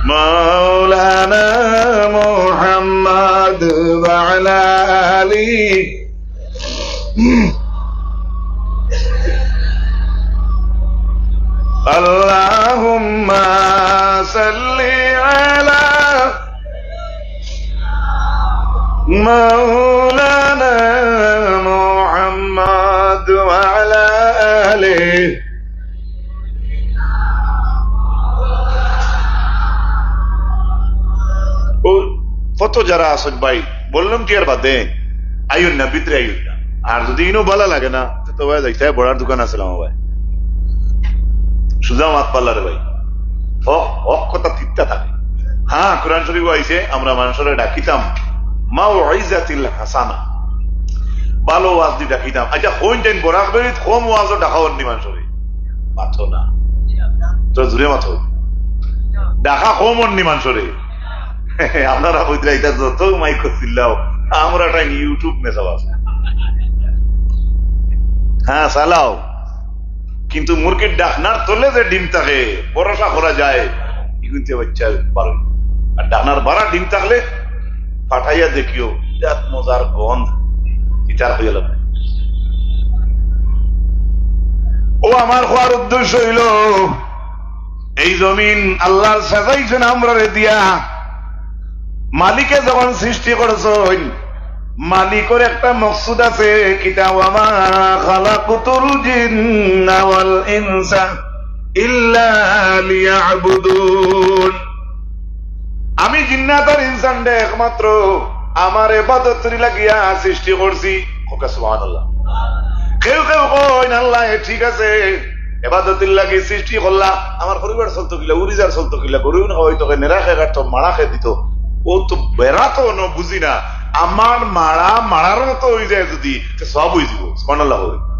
مولانا محمد وعلى آله। اللهم صل على مولانا محمد وعلى آله। ও, কত যারা আছেন ভাই, বললাম কি আর বাদে, আইন না, ভিতরে আইন না। আর যদি ইনো ভালা লাগে না, তো ভাই যাইতে হয়, বড়ার দোকান আছে আমার ভাই, সুজা মাত পাল্লারে ভাই। হক, হক কথা তিত্তা থাকে। হ্যাঁ, কোরআন শরীফ আইছে, আমরা মানুষরে ডাকিতাম মাউইজাতিল হাসানা, ভালো ওয়াজ দি ডাকিতাম। আচ্ছা, কোন টাইম বরাক বেরিত কম ওয়াজও ডাকা অন্নি মানুষরে? মাথো না, তো জুরে মাথো। ডাকা কম অন্নি মানুষরে। আপনারা কইতরা ইতা যত মাইক করছিলাও, আমরা টাইম YouTube মেসাব আছে। হ্যাঁ, চালাও। কিন্তু মুরগির ডাকনার তলে যে ডিম থাকে, ভরসা করা যায়, ইগুনতে বাচ্চা পারে। আর ডাকনার বারা ডিম থাকলে পাঠাইয়া দেখিও, বিরাট মজার গন্ধ, ইতার হইয়া লাগে। ও আমার কওয়ার উদ্দেশ্য হইল, এই জমিন আল্লায় সাজাইছেন আমরারে দিয়া। মালিকে যখন সৃষ্টি করছইন, মালিকর একটা মকসুদ আছে, কিতা? وما خلقت الجن والإنس إلا ليعبدون। আমি জিন্নাত আর ইনসানরে একমাত্র আমার ইবাদতর লাগিয়া সৃষ্টি করছি। কউক্কা সুবহানাল্লাহ। কেউ কেউ কইন, আল্লাহ, এ ঠিক আছে, ইবাদতর লাগি সৃষ্টি করলা, আমার পরিবার চলতো কিলা, উরিজার চলতো কিলা, গরু খাওয়াইতো কে, নেড়া খে কাটতো, মাড়া খে দিত, ও তো বেড়া তো ন বুঝি না, আমার মাড়া মাড়ার মতো হয়ে যায় যদি, তো সব হয়ে যাব। সুবহানাল্লাহ বলে।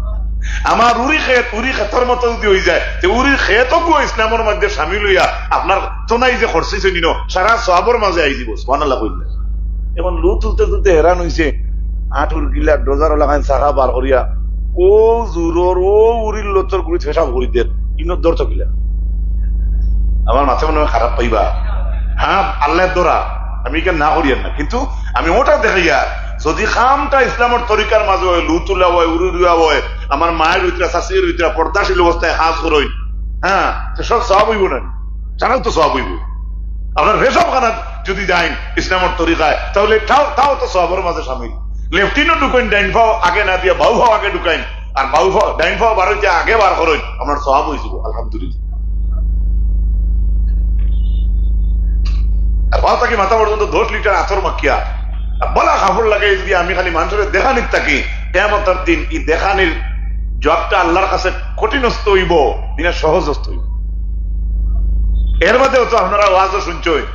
আমার উরি খেত উরি খেতর মতো যদি হয়ে যায়, তো উরি খেত কো ইসলামর মধ্যে সামিল হইয়া আপনার তো নাই যে খরচ হইছে নিন, সারা সওয়াবর মাঝে আই দিব। সুবহানাল্লাহ কইলে। এখন লু তুলতে তুলতে হেরান হইছে, আটুর গিলা ডোজার লাগাইন চাকা বার করিয়া, ও জুরর, ও উরির লতর গুড়ি ফেসাব করি দের, ইনোর দর তো কিলা। আমার মাথা মনে হয় খারাপ পাইবা। হ্যাঁ, আল্লাহর দরা, আমি এখানে না করিয়ার না, কিন্তু আমি ওটা দেখাইয়া, যদি কামটা ইসলামর তরিকার মাঝে হয়, লু তুলা হয়, উরু রুয়া হয়, আমার মায়ের ভিতরে, শাশুড়ির ভিতরে পর্দাশীল অবস্থায় কাজ করইন, হ্যাঁ, তো সব সওয়াব হইব না? জানাও তো সওয়াব হইব। আপনার রেশম খানা যদি যাইন ইসলামর তরিকায়, তাহলে তাও, তাও তো সওয়াবর মাঝে সামিল। লেফটিনও ঢুকাইন, ডাইন পাও আগে না দিয়া বাউ পাও আগে ঢুকাইন, আর বাউ পাও, ডাইন পাও বার হইতে আগে বার করইন, আপনার সওয়াব হইব, আলহামদুলিল্লাহ। আর পাও থাকি মাথা পর্যন্ত দশ লিটার আতর মাখিয়া, আর বালা কাপড় লাগাই যদি আমি খালি মানুষরে দেখানিত থাকি, কিয়ামতর দিন এই দেখানির জবাবটা আল্লাহর কাছে কঠিনস্ত হইব, দিনা সহজস্ত হইব। এর বাদেও তো আপনারা ওয়াজও শুনছইন,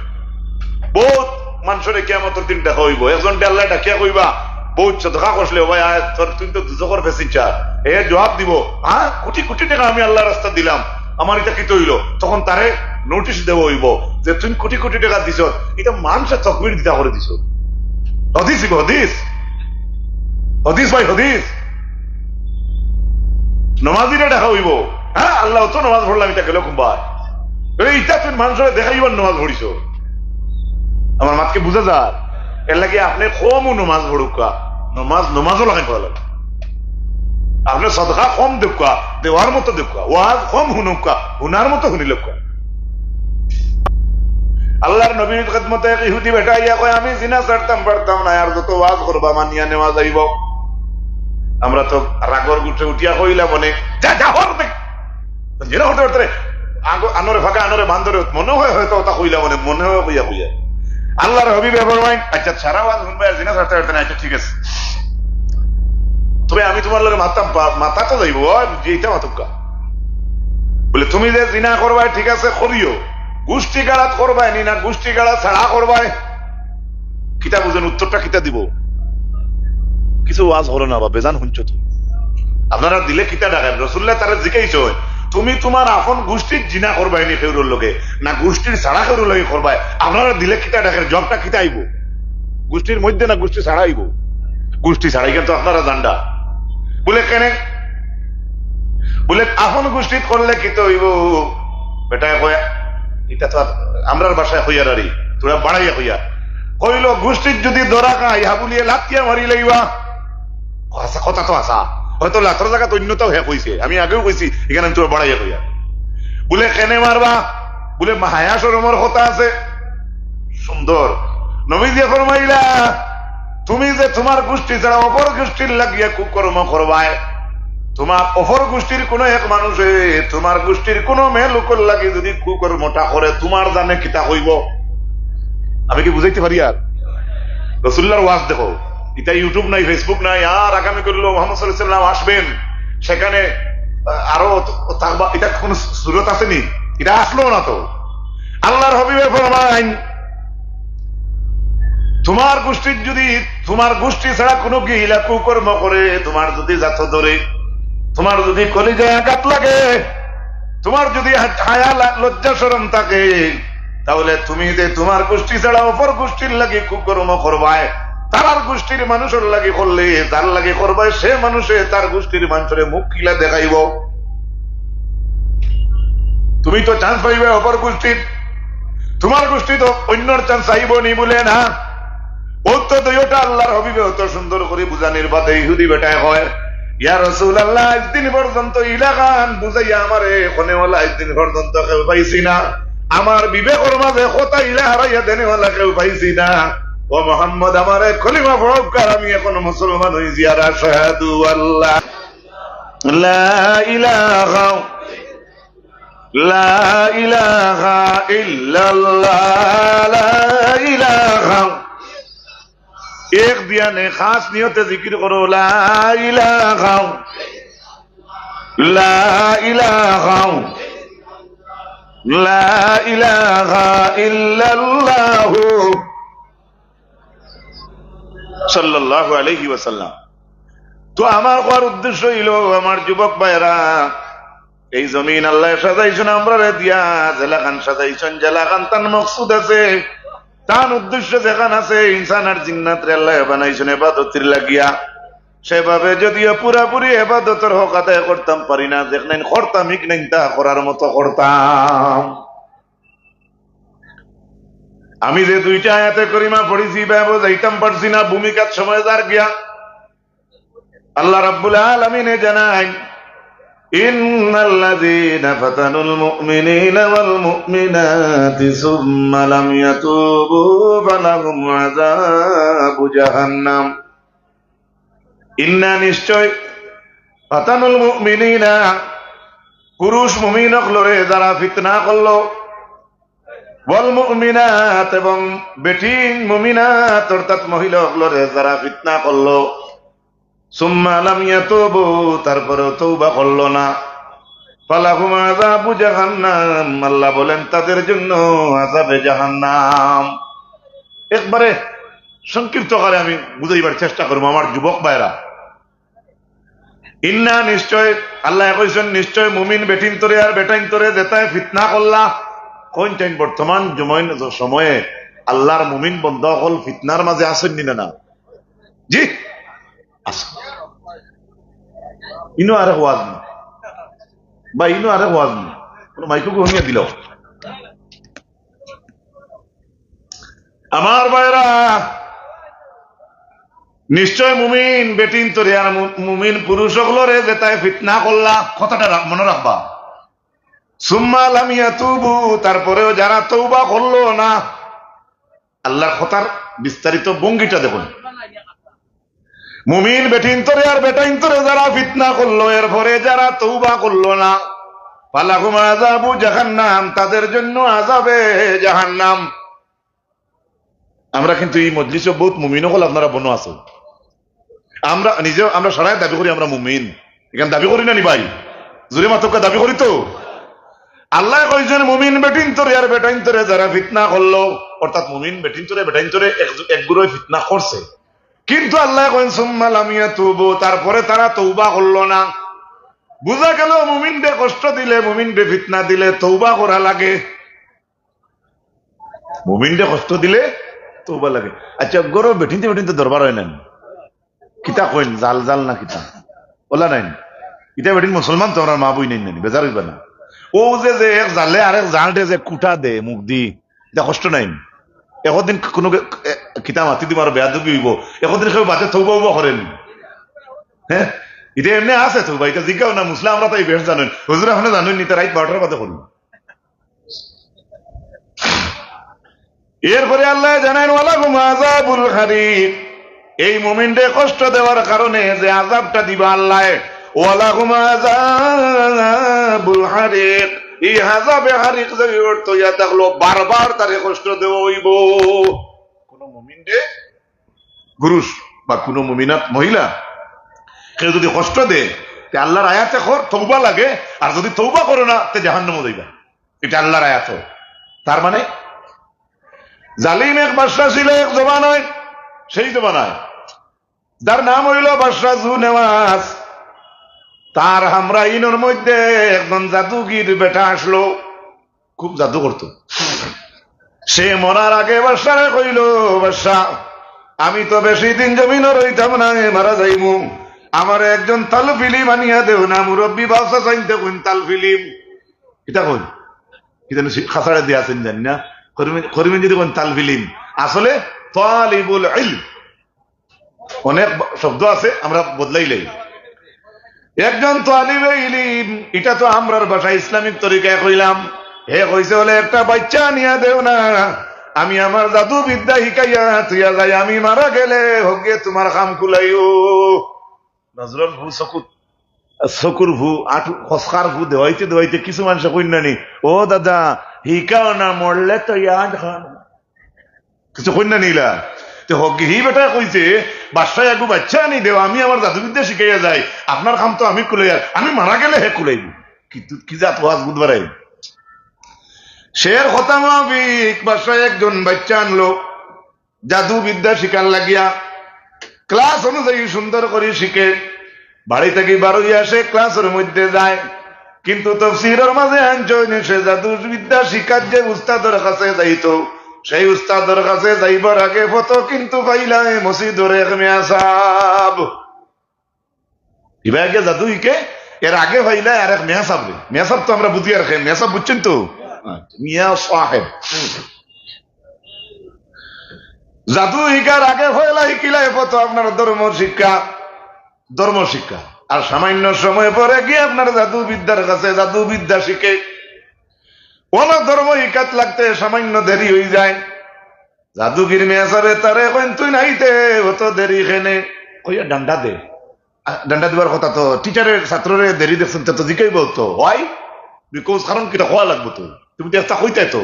বহুত মানুষরে কিয়ামতর দিন দেখা হইব। একজনরে আল্লায় ডাকিয়া কইবা, "বহুত সদকা করছলে, ও ভাই, আয়, তোর, তুই তো দুজখর passenger।" এ জবাব দিব, "হ্যাঁ, কোটি কোটি টাকা আমি আল্লাহর রাস্তা দিলাম, আমার ইটা কিতা হইল?" তখন তারে নোটিশ দেওয়া হইব যে, "তুই কোটি কোটি টাকা দিছস, ইটা মানুষে তকবির দিতা করে দিছস।" হাদিস ইগু, হাদিস, হাদিস ভাই, হাদিস। নমাজিরে ডাকা হইব, "হ্যাঁ, আল্লাহ, অত নমাজ পড়লাম, ইটা গেল কুনবায়?" এই ইটা তুই মানুষরে দেখাইবার নমাজ পড়িছস। আমার মাতকে বুঝা যার? এর লাগি আপনে কমও নমাজ পড়ুক্কা, নমাজ, নমাজও লাগাই পড়া লাগে। আপনে সদকা কম দেউক্কা, দেওয়ার মতো দেউক্কা, ওয়াজ কম হুনুক্কা, হুনার মতো হুনিলউক্কা। আল্লাহর নবীর খেদমতে এক ইহুদি বেটা আইয়া কয়, "আমি জিনা ছাড়তাম পারতাম না, আর যত ওয়াজ করবা মানিয়া নেওয়া যাইব।" আমরা তো রাগর গুটে উঠিয়া কইলাম মনে, "যা, যা, হর দেখ।" জিনা করতে করতে রে, আঙ্গ-, আনোরে ফাঁকা, আনোরে বান্দরে, মনে হয় হয়তো ওটা কইলা, মানে মনে হয় কইয়া কইয়া। আল্লাহর হাবিবে ফরমাইন, "আচ্ছা, সারা ওয়াজ হুনবায় আর জিনা ছাড়তে পারতে না, আচ্ছা ঠিক আছে। তবে আমি তুমার লগে মাতাম, পা-, মাতা তো যাইবো, আর যেইটা মাতুক্কা।" বলে, "তুমি যে জিনা করবায় ঠিক আছে, করিও, গুষ্টি গাড়াত করবায় নি না, গুষ্টি গাড়া ছাড়া করবায়?" কিতা বুঝেন, উত্তরটা কিতা দিব? কিছু ওয়াজ হলো না বা বেজান হুনছো তো। আপনারা দিলে কিতা ডাকেন? রসুল্লাহ তারা জিজ্ঞাসা হয়, "তুমি তুমার আপন গুষ্টির জিনা করবায় নি কেউরর লগে, না গুষ্টির ছাড়া কেউরর লগে করবায়? আপনারা দিলে কিতা ডাকেন? জবটা কিতা আইবো? গুষ্টির মধ্যে না গুষ্টি ছাড়া আইবো?" গুষ্টি ছাড়া, কিন্তু আপনারা জানডা। বলে, "কেনে?" বলে, "আপন গুষ্টিত করলে কিতা অইবো?" বেটায় কয়, ইটা তো আর আমরার ভাষায় কইয়ার আরি, থুড়া বাড়াইয়া কইয়ার। কইলো, "গুষ্টিত যুদি ধরা খাই, হাবুলিয়ে লাথিয়া মারি লাইবা।" হাছা, কথা তো হাছা। হয়তো লাথর জাগাত অইন্যতাও হে কইছে, আমি আগেও কইছি, ইখান আমি থুড়া বাড়াইয়া কইয়ার। বলে, "কেনে মারবা?" বলে, "মা, হায়া শরমর কথা আছে।" সুন্দর। নবীজিয়ে ফরমাইলা, "তুমি যে তুমার গুষ্টি ছাড়া অপর গুষ্টির লাগিয়া কুকর্ম করবায়, তুমার অপর গুষ্টির কুনু এক মানুষে তুমার গুষ্টির কুনু মেয়ে লোকর লাগি যুদি কুকর্মটা করে, তুমার জানে কিতা কইবো?" আমি কি বুঝাইতে পারি আর? রসুল্লাহর ওয়াজ দেখো, ইটা YouTube নাই, Facebook নাই, আর আগামী করলো মোহাম্মদ সাল্লাল্লাহু আলাইহি ওয়াসাল্লাম আসবেন, সেখানে, আহ, আরো থাকবা, ইটা কুনু সুরত আছে নি? ইটা আসলো না তো। আল্লাহর হাবিবে ফরমাইন, তুমার গুষ্টির যুদি, তুমার গুষ্টি ছাড়া কুনু গিহিলা কুকর্ম করে, তুমার যুদি জাতো ধরে, তুমার যুদি কলিজায় আঘাত লাগে, তুমার যুদি হা-, হায়া লা-, লজ্জা শরম থাকে, তাহলে তুমি যে তুমার গুষ্টি ছাড়া অপর গুষ্টির লাগি কুকর্ম করবায়, তারার গুষ্টির মানুষর লাগি করলে, যার লাগি করবায়, সে মানুষে তার গুষ্টির মানুষরে মুখ কিলা দেখাইবো? তুমি তো chance পাইবায় অপর গুষ্টির, তুমার গুষ্টি তো অইন্যর chance আইবো নি বলে না। ও তো দুইটা আল্লাহর হাবিবে অত সুন্দর করি বুঝানির বাদে ইহুদি বেটায় কয়, "ইয়া রাসূলুল্লাহ, আইজ দিন পর্যন্ত ইলাখান বুঝাইয়া আমারে কোনেওয়ালা আইজ দিন পর্যন্ত কেউ পাইছি না। আমার বিবেকর মাঝে কথা ইলা হারাইয়া দেনেওয়ালা কেউ পাইছি না। ও মোহাম্মদ, আমারে কলিমা পড়াউক্কা, আমি এখন মুসলমান অইছি, আর আশহাদু আল্লা লা ইলাহা লা ইলাহা ইল্লাল্লাহ, লা ইলাহা।" এক ধিয়ানে খাস নিয়তে জিকির করো, লা ইলাহা, লা ইলাহা, লা ইলাহা ইল্লাল্লাহু। সাল্লাল্লাহু আলাইহি ওয়াসাল্লাম। তো আমার কওয়ার উদ্দেশ্য অইলো, আমার যুবক ভাইরা, এই জমিন আল্লায় সাজাইছইন আমরারে দিয়া, যেলাখান সাজাইছইন, যেলাখান তান মকসুদ আছে, তান উদ্দেশ্য যেখান আছে, ইনসান আর জিন্নাতরে আল্লায় বানাইছইন ইবাদতর লাগিয়া। সেভাবে যদিও পুরাপুরি ইবাদতর হক আদায় করতাম পারি না, যেখান করতাম, ইখান তা করার মতো করতাম। আমি যে দুইটা আয়াতে করিমা পড়ছি, ইবায় বুঝাইতাম পারছি না, ভূমিকার সময় যার গিয়া। আল্লাহ রাব্বুল আলামিনে জানাইন, "ইন্নাল্লাযীনা ফাতানুল মুমিনিনা ওয়াল মুমিনাতি সুম্মা লাম ইয়াতুবু ফালাহুম আযাবু জাহান্নাম।" ইন্না, নিশ্চয়, ফাতানুল মুমিনিনা, পুরুষ মুমিন অকলরে যারা ফিতনা করলো, ওয়াল মুমিনাত, এবং বেটিন মুমিনাত অর্থাৎ মহিলা অকলরে যারা ফিতনা করলো, সুম্মা লাম ইয়াতুবু, তারপরেও তওবা করলো না, ফালাহুম আযাবু জাহান্নাম, আল্লাহ বলেন তাদের জন্য আযাবে জাহান্নাম। একবারে সংক্ষিপ্ত আকারে আমি বুঝাইবার চেষ্টা করমু আমার যুবক ভাইরা। ইন্না, নিশ্চয়, আল্লায় কইছইন, নিশ্চয় মুমিন বেটিন্তরে আর বেটাইন্তরে যেতায় ফিতনা করলা। কোন টাইম? বর্তমান জময়-, সময়ে আল্লাহর মুমিন বন্দা অকল ফিতনার মাঝে আছইন নি না? না। জি? আছইন। ইনো আরেক ওয়াজ নি। বা ইনো আরেক ওয়াজ নি। কুনু মাইকো কো হুনিয়া দিলাও। আমার ভাইরা, নিশ্চয় মুমিন বেটিন্তরে আর মু-, মুমিন পুরুষ অকলরে যেতায় ফিতনা করলা, কথাটা রা-, মনো রাখবা। সুম্মা লাম ইয়াতুবু, তারপরেও যারা তওবা করলো না, আল্লাহর কথার বিস্তারিত ভঙ্গিটা দেখুন। মুমিন বেটিন্তরে আর বেটাইন্তরে যারা ফিতনা করলো, এরপরে যারা তওবা করলো না, ফালাহুম আযাবু জাহান্নাম, তাদের জন্য আযাবে জাহান্নাম। আমরা কিন্তু এই মজলিসে বহুত মুমিন অকল আপনারা বনো আছো। আমরা নিজে, আমরা সারায় দাবি করি আমরা মুমিন। এখানে দাবি করি না নি ভাই? জোরে মাতউক্কা, দাবি করি তো। আল্লায় কইছইন মুমিন বেটিন্তরে আর বেটাইন্তরে যারা ফিতনা করলো, অর্থাৎ মুমিন বেটিন্তরে বেটাইন্তরে এক, এক গুরুয়ে ফিতনা করছে, কিন্তু আল্লায় কইন সুম্মা লাম ইয়াতুবু, তারপরে তারা তওবা করলো না। বুঝা গেল মুমিনরে কষ্ট দিলে, মুমিনরে ফিতনা দিলে তওবা করা লাগে। মুমিনরে কষ্ট দিলে তওবা লাগে। আচ্ছা, ঘরো বেটিন্তে বেটিন্তে দরবার অয় না নি? কিতা কইন, জাল জাল না কিতা? অলা নায় নি? ইতা বেটিন মুসলমান তো, আমরার মা বইন নায় নি, বেজার অইবা না। অউ যে, যে এক জালে আরেক জালরে যে কুটা দে মুখদি, ইতা কষ্ট নায় নি? একদিন কুনু কে-, এ, কিতা মাতি দিমু, আরো বেয়াদবি অইবো। একদিন কেউ বাদে তওবা উবা করে নি? হে, ইতা এমনে আছে তওবা, ইতা জিগাও না, মুসলা আমরা তাই বেশ জানইন। হুজুর আপনে জানইন নি, ইতা রাইত বারোটার বাদে করইন। এরপরে আল্লায় জানাইন, ওয়ালাহুম আযাবুল হারিক, এই মুমিনরে কষ্ট দেওয়ার কারণে যে আযাবটা দিবা আল্লায়, ওয়ালাহুম আযাবুল হারিক, এই আযাবে হারিক যে অর্থ ইয়া থাকলো, বারবার তারে কষ্ট দেওয়া অইবো। কুনু মুমিনরে পুরুষ বা কুনু মুমিনাত মহিলা কেউ যুদি কষ্ট দেয়, তে আল্লার আয়াতে কর তওবা লাগে, আর যুদি তওবা করো না, তে জাহান্নামো যাইবা। ইটা আল্লার আয়াত। তার মানে জালিম এক বাদশা ছিল এক জমানায়, সেই জমানায়, যার নাম অইলো বাদশা জু নেওয়াজ। তার হামরাইনর মধ্যে একজন জাদুগির বেটা আসলো, খুব জাদু করতো। সে মরার আগে বাদশারে কইলো, বাদশা, আমি তো বেশি দিন জমিনো রইতাম নায়, মারা যাইমু, আমারে একজন তালফিলিম আনিয়া দেও না। মুরব্বি বাদশা চাইনতে কইন তালফিলিম, কিতা কইন, কিতা নি খাসাড়ে দিয়া আছেন জানি না, করিমে, করিমে যুদি কইন তালফিলিম, আসলে তালিবুল ইলম। অনেক ব-, শব্দ আছে, আমরা বদলাইলাই। একজন তালিবে ইলিম, ইটা তো আমরার ভাষায় ইসলামিক তরিকায় কইলাম। হে কইছে, অইলে একটা বাইচ্চা আনিয়া দেও না, আমি আমার জাদু বিদ্যা হিকাইয়া থুইয়া যাই, আমি মারা গেলে হকগিয়ে তুমার কাম কুলাইও। নজরর ফু, চকুর, চকুর ফু, আটু, খসকার ফু দেওয়াইতে দেওয়াইতে কিছু মানষে কইন না নি, ও দাদা, হিকাও না, মরলে তো ইয়াদ খান। কিছু কইন না নি ইলা? তে হকগি হি বেটায় কইছে, বাদশায় এগু বাইচ্চা আনি দেও, আমি আমার জাদুবিদ্যা শিখাইয়া যাই, আপনার কাম তো আমি কুলাইয়ার, আমি মারা গেলে হে কুলাইবো। কি তু-, কি জাত ওয়াজ বুঝবার আই? শের কথা মাফিক বাদশায় একজন বাইচ্চা আনলো, জাদুবিদ্যা শিখার লাগিয়া ক্লাস অনুযায়ী সুন্দর করি শিখে, বাড়ি থাকি বারইয়া সে ক্লাসর মধ্যে যায়, কিন্তু তফসিরর মাঝে আনছইন সে জাদুবিদ্যা শিখার যে উস্তাদর কাছে যাইতো, সেই উস্তাদর কাছে যাইবার আগে ফতো কিন্তু পাইলায় মসজিদর এক মেসাব। ইবায় গিয়া জাদু হিকে, এর আগে পাইলায় আরেক মেসাবরে। মেসাব তো আমরা বুঝি আর কি, মেসাব বুঝছইন তো? মিয়া সাহেব। জাদু হিকার আগে পয়লা হিকিলায় ফতো আপনার ধর্ম শিক্ষা, ধর্ম শিক্ষা। আর সামান্য সময় পরে গিয়া আপনার জাদুবিদ্যার কাছে জাদুবিদ্যা শিখে। অনো ধর্ম হিকাত লাগতে সামান্য দেরি অইযায়। জাদুগির মেসাবে তারে কইন, তুইন আইতে অতো দেরি কেনে? কইয়া ডান্ডা দে। আ, ডান্ডা দিবার কথা তো, টিচারে ছাত্ররে দেরি দেখছইন তো, তো জিকাইবো তো, why? Because কারণ কিতা কওয়া লাগবো তো, তুমি তো একটা কইতায় তো।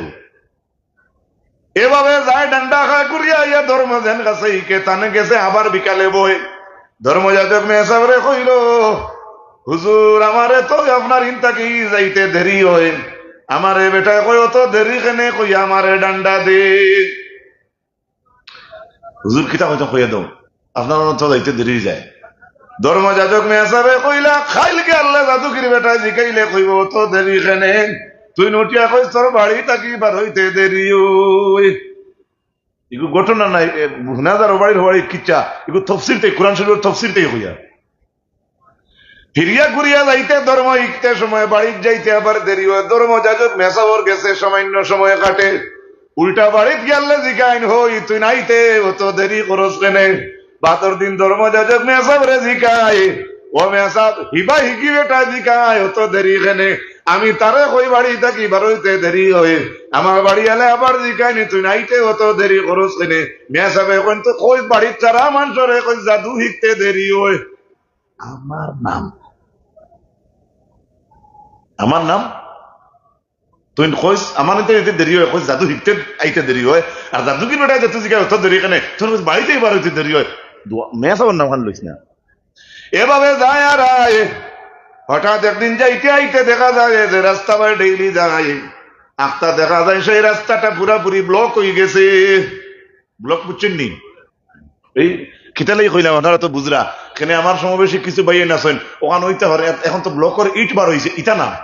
এভাবে যায় ডান্ডা খায় ঘুরিয়া আইয়া ধর্ম যেন কাছে হিকে, তানে গেছে আবার বিকালে বয়। ধর্মযাজক মেসাবরে কইলো, হুজুর, আমারে তো আপনার ইন থাকি যাইতে দেরি অয়, আমারে বেটায় কয় অতো দেরি কেনে, কইয়া আমারে ডান্ডা দে। হুজুর কিতা কইতা কইয়া দেও, আপনার তো যাইতে দেরি অইযায়। ধর্মযাজক মেসাবে কইলা, কাইলকে আল্লাহ জাদুগির বেটায় জিকাইলে কইবো, অতো দেরি কেনে? তুইন উঠিয়া কইস তোর বাড়ি থাকি বারইতে দেরি অয়। ইগু ঘটনা নায়, এ, হুনা যার ও বাড়ির ও বাড়ির কিচ্ছা, ইগু তফসির থাকি, কোরআন শরীফর তফসির থাকি কইয়া। ফিরিয়া ঘুরিয়া যাইতে ধর্ম হিকতে সময় বাড়িত যাইতে আবার দেরি অয়। ধর্মযাজক মেসাবর গেছে সামান্য সময় কাটে। উল্টা বাড়িত গিয়া আল্লায় জিকাইন, হই তুইন আইতে অতো দেরি করস কেনে? বাদর দিন ধর্মযাজক মেসাবরে জিকায়, ও মেসাব, হিবা হিকি বেটায় জিকায়, অতো দেরি কেনে? আমি তারে কই বাড়ি থাকি বারইতে দেরি অয়, আমার বাড়ি আইলে আবার জিকাইন, তুইন আইতে অতো দেরি করস কেনে? মেসাবে কইন, তো কই বাড়িত যারা মানষরে কই জাদু হিকতে দেরি অয়। আমার নাম। আমার নাম তুই কইস, আমার ইতে ইতে দেরি অয়, কইস যাদু হিকতে আইতে দেরি অয়, আর যাদুগির বেটায় যত জিগায় অত দেরি কেনে, তুই কইস বাড়িতে বার অইতে দেরি অয়। দোয়া, মেয়া সাবর নাম খান লইস না। এভাবে যায় আর আয়। হঠাৎ একদিন যাইতে আইতে দেখা যায় যে রাস্তা বায় ডেইলি যায়, আখতা দেখা যায় সেই রাস্তাটা পুরাপুরি ব্লক অই গেছে। ব্লক বুঝছইন নি? এই কিতালাই কইলাম, আপনারা তো বুঝরা। কেনে আমার সমাবেশে কিছু ভাইয়াইন আছইন, অখান অইতে পারে, এ-, এখন তো ব্লকর ইট বার অইছে, ইটা না,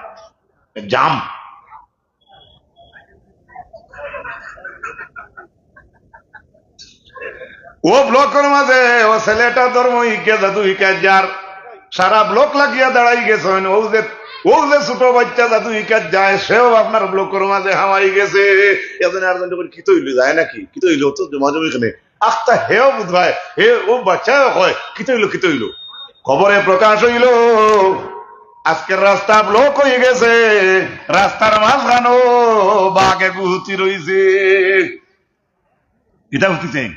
জাম। ও ব্লকর মাঝে ও ছেলেটা ধর্ম হিকিয়া যাদু হিকার যার, সারা ব্লক লাগিয়া দাঁড়াই গেছইন। ও যে, ও যে ছোট বাচ্চা যাদু হিকার যায়, সেও আপনার ব্লকর মাঝে হামাই গেছে। এজন্য আর জন যখন কিতা অইলো, যায় নাকি? কিতা অইলো? তো জমাজমি কেনে। আখতা হেও বুঝায়, হে ও বাচ্চাও কয়, "কিতা অইলো, কিতা অইলো?" খবরে প্রকাশ অইলো, আজকের রাস্তা ব্লক অই গেছে, রাস্তার মাঝখানো বাঘ এগু হুতি রইছে। ইটা হুতিছে।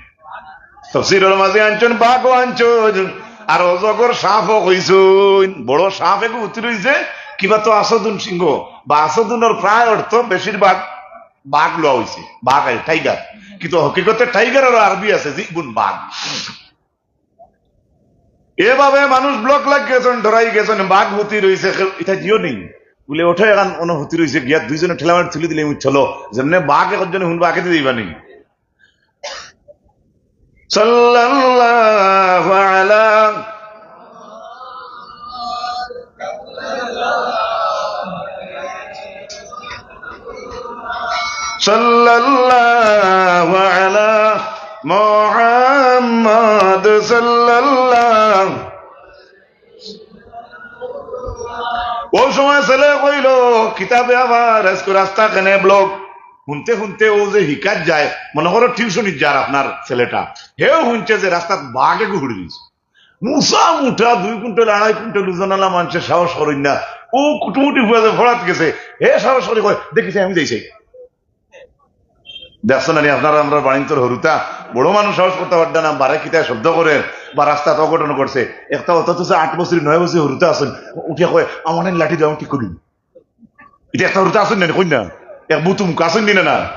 তফসিরর মাঝে আনছইন, বাঘও আনছইন, আর অজগর সাপও কইছইন। বড় সাপ এগু হুতি রইছে, কিবা তো আসদুন সিংহ, বা আসদুনর প্রায় অর্থ বেশিরভাগ বাঘ লওয়া অইছে, বাঘ আর টাইগার। কিন্তু হকিকতে টাইগার আর আরবি আছে, জিবুন বাঘ। এভাবে মানুষ ব্লক লাগ গেছইন, ডরাই গেছইন, বাঘ হুতি রইছে, কেউ ইটা জিও নেই। বুলে, "ওঠো, এখন অনো হুতি রইছে, গিয়া দুইজনে ঠেলা মারি তুলি দিলে আমি চলো।" যেমনে বাঘ একজনে হুনবা, আগে দিবা নেই। সাল্লাল্লাহু আলা সাল্লাল্লাহু আলা মুহাম্মদ সাল্লাল্লাহু। ও সময় ছেলে কইলো, "কিতাবে আবার আজকে রাস্তা কেনে ব্লক?" হুনতে হুনতে ও যে হিকাত যায়, মনে করো টিউশনিত যার আপনার ছেলেটা, হেও হুনছে যে রাস্তাত বাঘ এগু হুড়ি দিছে। মুসা মুঠা দুই কুইন্টাল, আড়াই কুইন্টাল ওজনআলা মানষে সাহস করইন না। ও কুটুমুটি ফুয়া যে ফড়াত গেছে, হে সাহস করি কয়, "দেখি চাই, আমি যাই চাই।" দেখছো না নি আপনারা, আমরার বাড়িন্তর হুরুতা, বড় মানুষ সাহস করতা পারতা না, বারে কিতা শব্দ করে, বা রাস্তাত অঘটন করছে। একটা অত তো আট বছর, নয় বছর হুরুতা আছইন, উঠিয়া কয়, "আমার লাঠি দেও, আমি ঠিক করি।" ইটা একটা হুরুতা আছইন না নি, কইন না? এক বুতুম আছইন নি না, না?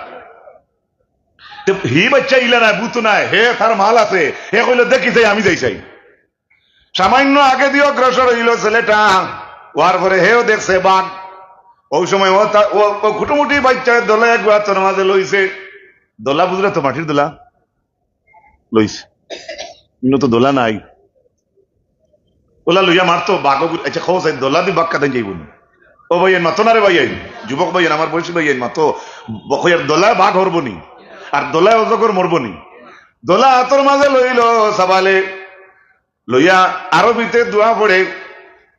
তে হি বাচ্চা ইলা নায়, বুতু নায়, হে তার মাল আছে, হে কইলো, "দেখি চাই, আমি যাই চাই।" সামান্য আগেদি অগ্রসর অইলো ছেলেটা, অওয়ার পরে হেও দেখছে বাঘ। ও সময় ও তা-, ও, ও কুটুমুটি বাচ্চায় দলা এগু আতর মাঝে লইছে। দলা বুঝরা তো, মাটির দলা লইছে, ইনো তো দলা নাই। ওলা লইয়া মারতো, বাঘ ওগু-, আচ্ছা, কও চাই, দলা দি বাঘ কাদাইন যাইবো নি? ও ভাইয়াইন, মাতো না রে ভাইয়াইন, যুবক ভাইয়াইন, আমার বয়সী ভাইয়াইন, মাতো। বকইয়ার দলায় বাঘ হরবো নি, আর দলায় অজগর মরবো নি। দলা আতর মাঝে লইলো সাবালে, লইয়া আরবিতে দোয়া পড়ে,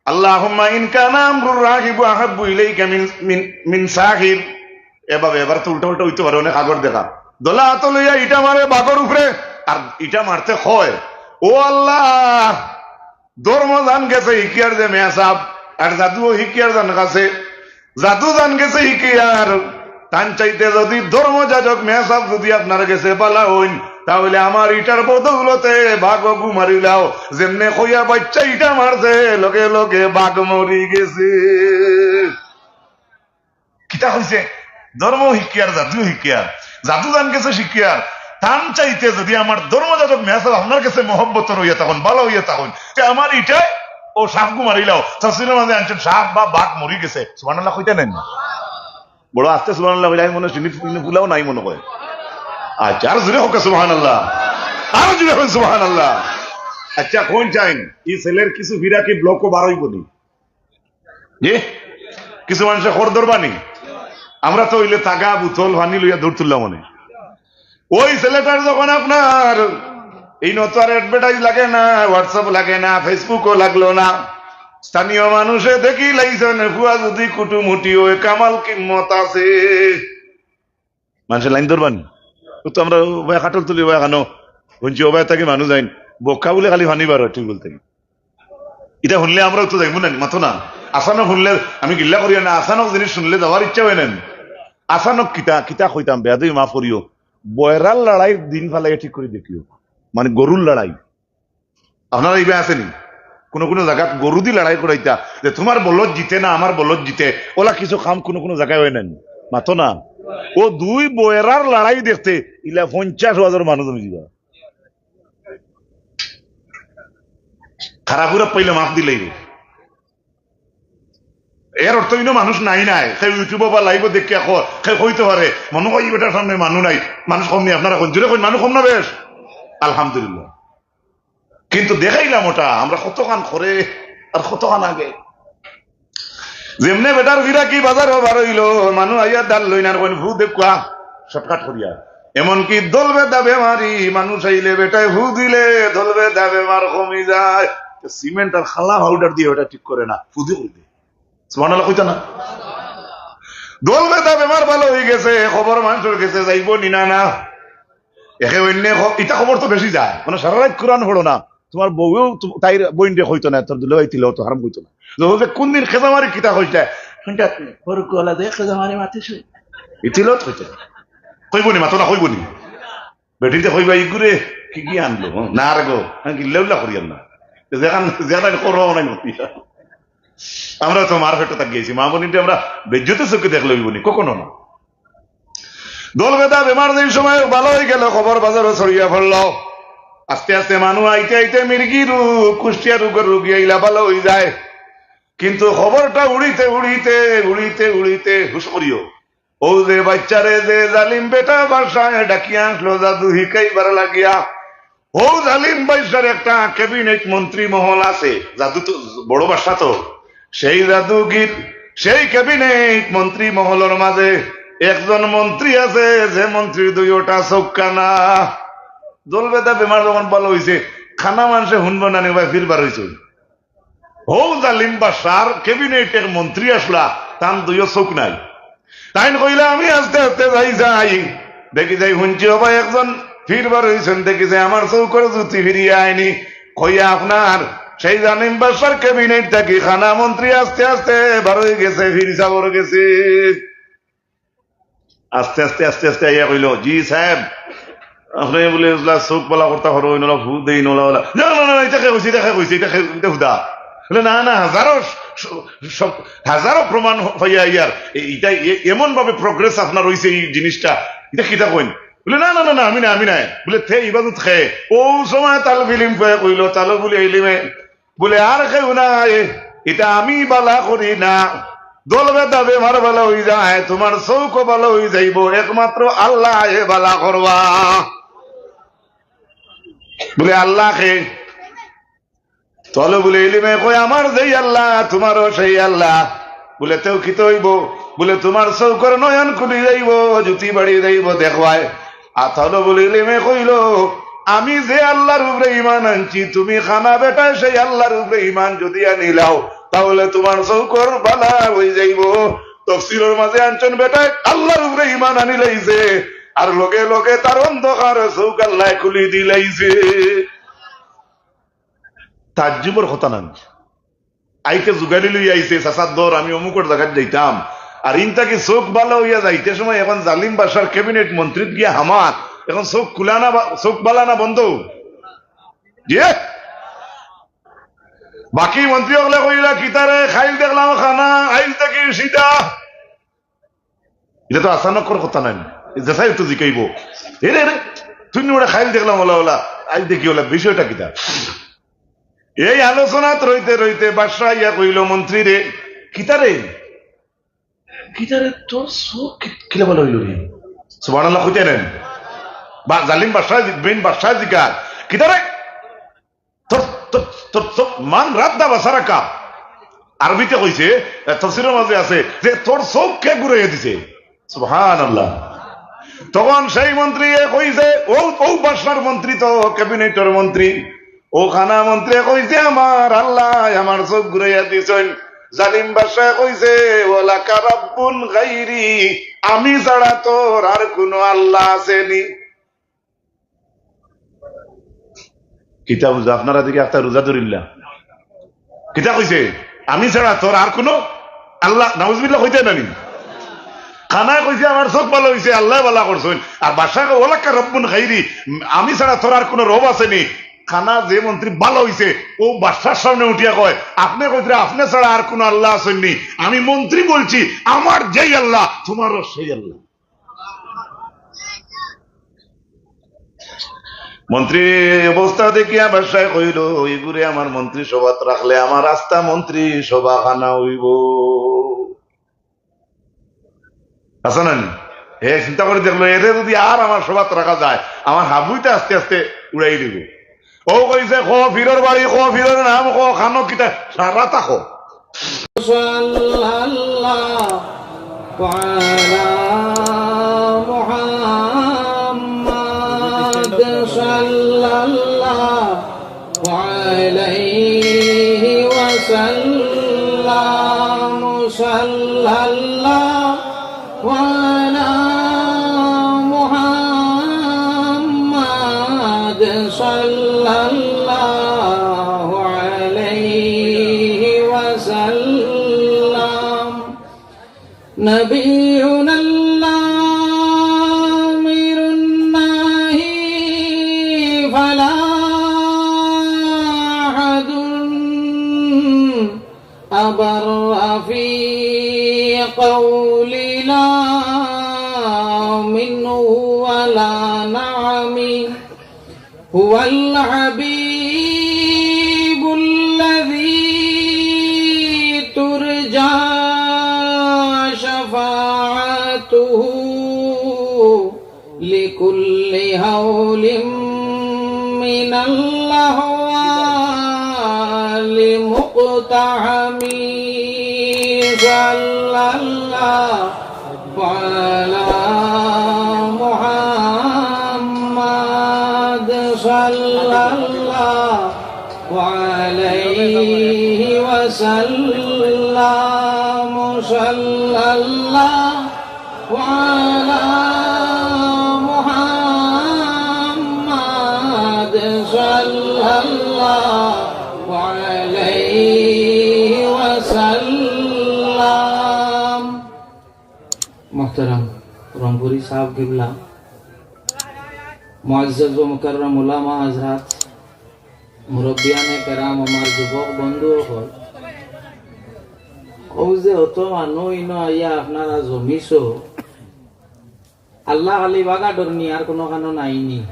"আল্লাহুম্মা ইন কানা আমরুর রাগিবু আহাব্বু ইলাইকা মিন, মিন, মিন সাহির।" এভাবে এবার তো উল্টা উল্টা অইতে পারে, অনেক আগর দেখা। দলা আতো লইয়া ইটা মারে বাঘর উপরে, আর ইটা মারতে কয়, "ও আল্লাহ, ধর্ম যান গেছে হিকিয়ার যে মেয়া সাব, আর যাদুও হিকিয়ার যান গেছে, যাদু যান গেছে হিকিয়ার, তান চাইতে যদি ধর্ম যাজক মেয়া সাব যদি আপনার গেছে বালা অইন, তাহলে আমার ইটার বদৌলতে বাঘ ওগু মারিলাও।" যেমনে কইয়া বাচ্চা ইটা মারছে, লগে লগে বাঘ মরি গেছে। কিতা কইছে? ধর্ম হিকিয়ার, যাদু হিকিয়ার, যাদু যান গেছে শিকিয়ার, তান চাইতে যদি আমার ধর্ম যাজক মেয়া সাব আপনার গেছে মহব্বতর অইয়া থাকইন, বালা অইয়া থাকইন, তে আমার ইটায় ও সাপগু মারিলাও। তফসিরর মাঝে আনছইন, সাপ বা বাঘ মরি গেছে। সুবহানাল্লাহ কইতা নায় নি? বড় আস্তে সুবহানাল্লাহ কইলে আমি মনে হয় চিনি ফুলাও নাই মনে হয়। আচ্ছা, আরো জোরে কউক্কা সুবহানাল্লাহ, আরো জোরে কউক্কা সুবহানাল্লাহ। আচ্ছা, কইন চাইন, ই ছেলের কিছু ফিরা কি ব্লকও বার অইবো নি? জি? কিছু মানষে খর ধরবা নি? আমরা তো অইলে তাগা, বুতল, পানি লইয়া দৌড় তুললাম অনে। ওই ছেলেটার যখন আপনার এই নতুন আর advertise লাগে না, WhatsApp লাগে না, Facebook-ও লাগলো না, স্থানীয় মানুষে দেখিলাইছইন, ফুয়া যদি কুটুমুটি অয়, কামাল কিম্মত আছে। মানষে লাইন ধরবা নি? ও তো আমরা ওবায় কাটল তুলি, ওবায় কানো, হুনছি ওবায় থাকি মানুষ যাইন, বক্কা বুলে খালি পানি বার অয় টিউবওয়েল থাকি। ইটা হুনলে আমরাও তো যাইমু না, মাতো না। আচানক হুনলে, আমি গিল্লা করিয়ার না, আচানক জিনিস হুনলে যাওয়ার ইচ্ছা অয় না। আচানক কিতা, কিতা কইতাম, বেয়াদবি মাফ করিও, বয়রার লড়াইর দিন ফালাইয়া ঠিক করি দেখিও, মানে গরুর লড়াই। আপনারা ইবা আছে নি? কুনু কুনু জাগাত গরু দি লড়াই করাইতা, যে তুমার বলদ জিতে না আমার বলদ জিতে, অলা কিছু কাম কুনু কুনু জাগায় অয় না নি? মাতো না। অউ দুই বয়রার লড়াই দেখতে ইলা পঞ্চাশ হাজার মানুষ জমি যিবা। খারাপ-খুরাপ পাইলে মাফ দিলাইবো। এর অর্থ ইনো মানুষ নাই নাই। কেউ YouTube বা live দেখিয়া ক-, কেউ কইতো পারে, "মনো কয় ই বেটার সামনে মানুষ নাই।" মানুষ কম নি, আপনারা কইন, জোরে কইন, মানুষ কম না বেশ? আলহামদুলিল্লাহ। কিন্তু দেখাইলাম অটা, আমরা কতখান করে আর কতখান আগে। যেমনে বেটার ফিরাকি বাজারো বার অইলো, মানুষ আইয়া দাল লইন আর কইন, "ফু দেউক্কা", shortcut করিয়া। এমনকি দল বেদা বেমারি মানুষ আইলে বেটায় ফু দিলে দল বেদা বেমার কমি যায়। তো সিমেন্ট আর খালা পাউডার দিয়া অটা ঠিক করে না, ফু দি করি দেয়। সুবহানাল্লাহ কইতা না? দল বেদা বেমার ভালা অইগেছে, খবর মানষর গেছে যাইবো নি না? না। একে অইন্যে খ-, ইতা খবর তো বেশি যায়। মানে সারা রাইত কোরআন পড়ো না, তুমার বউয়েও তু-, তাইর বইনরে কইতো না, তোর দুলাভাই তিলাওয়াত হারাম কইতো না। যে হুজুর কুনদিন খেজামারি কিতা কইছলা? হুনতা, বড় গলা দে খেজামারি মাতিছো। ই তিলাওয়াত কইতো না। কইবো নি, মাতো না, কইবো নি? বেটিন্তে কইবা, "ইগুরে কি কি আনলো?" হুম, না রে গো, আমি গিল্লা উল্লা করিয়ার না। যেখান, যেখান করো নাই মতি। আমরা তো মার পেটো থাকি গেছি, মা বইনরে আমরা বেইজ্জতির চউখে দেখলে অইবো নি, কখনো না। দল বেদা বেমার যেই সময় ভালা অইগেলো, খবর বাজারো ছড়িয়া পড়লো। আস্তে আস্তে মানুষ আইতে আইতে মির্গি রোগ, কুষ্টিয়া রোগর রুগী আইলা ভালা অইযায়। কিন্তু খবরটা উড়িতে উড়িতে, উড়িতে উড়িতে, হুশ করিও, অউ যে বাইচ্চারে যে জালিম বেটা বাদশায় ডাকিয়া আনলো জাদু হিকাইবার লাগিয়া, অউ জালিম বাইচ্চার একটা cabinet মন্ত্রী মহল আছে, জাদু তো বড় বাদশা তো, সেই জাদুগির, সেই cabinet মন্ত্রী মহলর মাঝে একজন মন্ত্রী আছে, যে মন্ত্রীর দুইওটা চউখ কানা। দল বেদা বেমার যখন ভালা অইছে, কানা মানষে হুনবো না নি ভাই, ফির বার অইছে। অউ জালিম বাদশার cabinet এক মন্ত্রী আছলা, তান দুইও চউখ নাই। তাইন কইলা, "আমি আস্তে আস্তে যাই যাই, দেখি যাই হুনছি অবা একজন ফির বার অইছইন, দেখি যাই আমার চউখর জুতি ফিরিয়া আইনি।" কইয়া আপনার সেই জালিম বাদশার cabinet থাকি কানা মন্ত্রী আস্তে আস্তে বার অইগেছে, ফির সাবর গেছে। আস্তে আস্তে আস্তে আস্তে আইয়া কইলো, "জি সাব, আপনে বুলে ইলা চউখ ভালা করতা পারইন, ইলা ফু দেইন, ইলা, ইলা।" "না, না, না, না, ইটা কে কইছে, ইটা কে কইছে, ইটা কে, ইটা হুদা।" বুলে, "না, না, হাজারো স-, স-, হাজারো প্রমাণ পাইয়া ইয়ার, এ-, ইটা এ-, এমন ভাবে progress আপনার অইছে ই জিনিসটা, ইটা কিতা কইন?" বুলে, "না, না, না, না, আমি নায়, আমি নায়।" বুলে, "তে ইবাদত কে?" অউ সময় তালবুল ইলিমে কইলো, তালবুল ইলিমে বুলে, "আর কেউ নায়, ইটা আমি ভালা করি না। দল বেদা বেমার ভালা অইযায়, তুমার চউখও ভালা অইযাইবো, একমাত্র আল্লায় ভালা করবা।" বুলে, "আল্লা কে?" তালবুল ইলিমে কয়, "আমার যেই আল্লা, তুমারও সেই আল্লা।" বুলে, "তেউ কিতা অইবো?" বুলে, "তুমার চউখর নয়ন খুলি যাইবো, জুতি বাড়ি যাইবো, দেখবায়।" আর তালবুল ইলিমে কইলো, "আমি যে আল্লার উপরে ইমান আনছি, তুমি কানা বেটায় সেই আল্লার উপরে ইমান যুদি আনিলাও, তাইলে তুমার চউখর ভালা অইযাইবো।" তফসিরর মাঝে আনছইন, বেটায় আল্লার উপরে ইমান আনিলাইছে, আর লগে লগে তার অন্ধকার চউখ আল্লায় খুলি দিলাইছে। তাজ্জুবর কথা না নি? আইতে জুগাড়ি লইয়া আইছে, "চাচা দর, আমি অমুকর জাগাত যাইতাম।" আর ইন থাকি চউখ ভালা অইয়া যাইতে সময় এখন জালিম বাদশার cabinet মন্ত্রীত গিয়া হামার, এখন চউখ খুলা না বা-, চউখ ভালা না বন্ধ? জি? বাকি মন্ত্রী অকলে কইলা, "কিতারে, কাইল দেখলাম কানা, আইজ থাকি সিধা।" ইটা তো আচানকর কথা নায়, যেতায় তো জিকাইবো, "এরে, এরে, তুই নি ওটা কাইল দেখলাম অলা অলা, আইজ দেখি অলা, বিষয়টা কিতা?" এই আলোচনাত রইতে রইতে বাদশা আইয়া কইলো, "মন্ত্রীরে, কিতারে, কিতারে তোর চউখ কি-, কিলা ভালা অইলো রে?" সুবহানাল্লাহ কইতা নায়? বা-, জালিম বাদশা, বেইন বাদশা জিকার, "কিতারে?" তোর, তোর, তোর চউখ, "মান রাদ্দা বাসারাকা।" আরবিতে কইছে, এ, তফসিরর মাঝে আছে যে, "তোর চউখ কে ঘুরাইয়া দিছে?" সুবহানাল্লাহ। তখন সেই মন্ত্রীয়ে কইছে, অউ, অউ বাদশার মন্ত্রী তো, cabinetর মন্ত্রী, অউ কানা মন্ত্রীয়ে কইছে, "আমার আল্লায় আমার চউখ ঘুরাইয়া দিছইন।" জালিম বাদশায় কইছে, "ওয়ালাকা রাব্বুন গাইরি, আমি ছাড়া তোর আর কুনু আল্লা আছে নি?" কিতা বুঝা? আপনারা দেখি একটা রোজা ধরিল্লা। কিতা কইছে? "আমি ছাড়া তোর আর কুনু আল্লা।" নাউজুবিল্লাহ কইতা নায় নি? কানায় কইছে, "আমার চউখ ভালা অইছে, আল্লায় ভালা করছইন।" আর বাদশায় কয়, "ওয়ালাকা রব্বুন গাইরি, আমি ছাড়া তোর আর কুনু রব আছে নি?" খানা যে মন্ত্রী ভালা অইছে, অউ বাদশার সামনে উঠিয়া কয়, "আপনে কইতরা আপনে ছাড়া আর কুনু আল্লাহ আছইন নি? আমি মন্ত্রী বলছি, আমার যেই আল্লাহ, তুমারও সেই আল্লাহ।" মন্ত্রীর অবস্থা দেখিয়া বাদশায় কইলো, "ইগুরে আমার মন্ত্রী সভাত রাখলে আমার আস্তা মন্ত্রী সভা খানা অইবো।" আছে না নি? হে চিন্তা করি দেখলো, "এরে যুদি আর আমার সভাত রাখা যায়, আমার হাবুইতে আস্তে আস্তে উড়াই দিবো।" অউ কইছে, "ক পীরর বাড়ি, ক পীরর নাম, ক খানো কিতা, সারাতা ক।" صلى الله على محمد صلى الله عليه وسلم، صلى الله على محمد صلى الله عليه وسلم. نبينا الآمر الناهي فلا أحد أبر في قول لا منه ولا نعم. هو الحبيب الذي ترجى شفاعته لكل هول من الأهوال مقتحم. صلى الله على محمد صلى الله عليه وسلم، صلى الله على محمد صلى الله عليه وسلم. মোহতারাম রংপুরি সাহেব কিবলা, মুআজ্জাজ ও মুকাররম উলামা হযরত, মুরব্বিয়ানে কেরাম, আমার যুবক বন্ধু অকল, অউ যে অত মানুষ ইনো আইয়া আপনারা জমিছো, আল্লাহ খালি বাগা ডর নি, আর কুনু খানো নাই নি।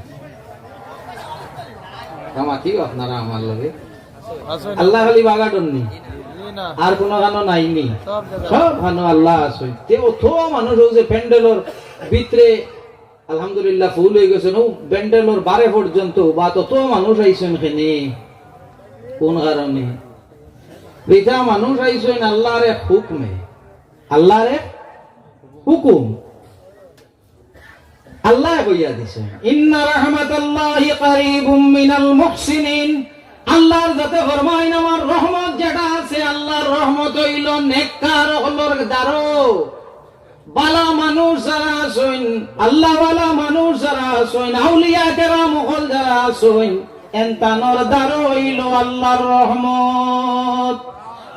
তা মাতিও আপনারা আমার লগে। আল্লাহ খালি বাগা ডর নি, আর কুনু খানো নাই নি। সব খানো আল্লাহ আছে। তে অত মানুষ অউ যে প্যান্ডেলর ভিতরে আলহামদুলিল্লাহ ফুল অই গেছে, অউ প্যান্ডেলর বারে পর্যন্ত বা তত মানুষ আইছইন কেনে, কুন কারণে? বেটা মানুষ আইছইন আল্লাহর এক হুকুমে, আল্লাহর এক হুকুম। আল্লায় কইয়া দিছইন, "ইন্না রাহমাতাল্লাহি কারীবুম মিনাল মুহসিনিন।" আল্লাহর যাতে ফরমাইন, আমার রহমত যেটা আছে, আল্লাহর রহমত অইলো নেককার অকলর দ্বারো। বালা মানুষ যারা আছইন, আল্লাহওয়ালা মানুষ যারা আছইন, আউলিয়া কেরাম অকল যারা আছইন, এনতানর দ্বারো অইলো আল্লাহর রহমত।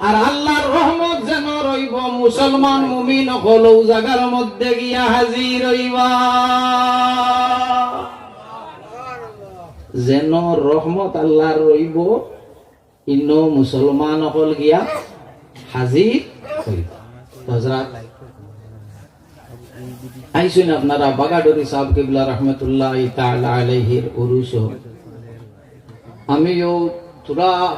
আর আল্লাহর রহমত যেন রইবো, মুসলমান মুমিন অকল অউ জাগার মধ্যে গিয়া হাজির অইবা। যেন রহমত আল্লাহর রইবো, ইনো মুসলমান অকল গিয়া হাজির অইবা। তো হযরত আইছইন আপনারা বাগাডুরি সাহেব কিবলা রহমতুল্লাহি তাআলা আলাইহির উরুসো। আমিও থুড়া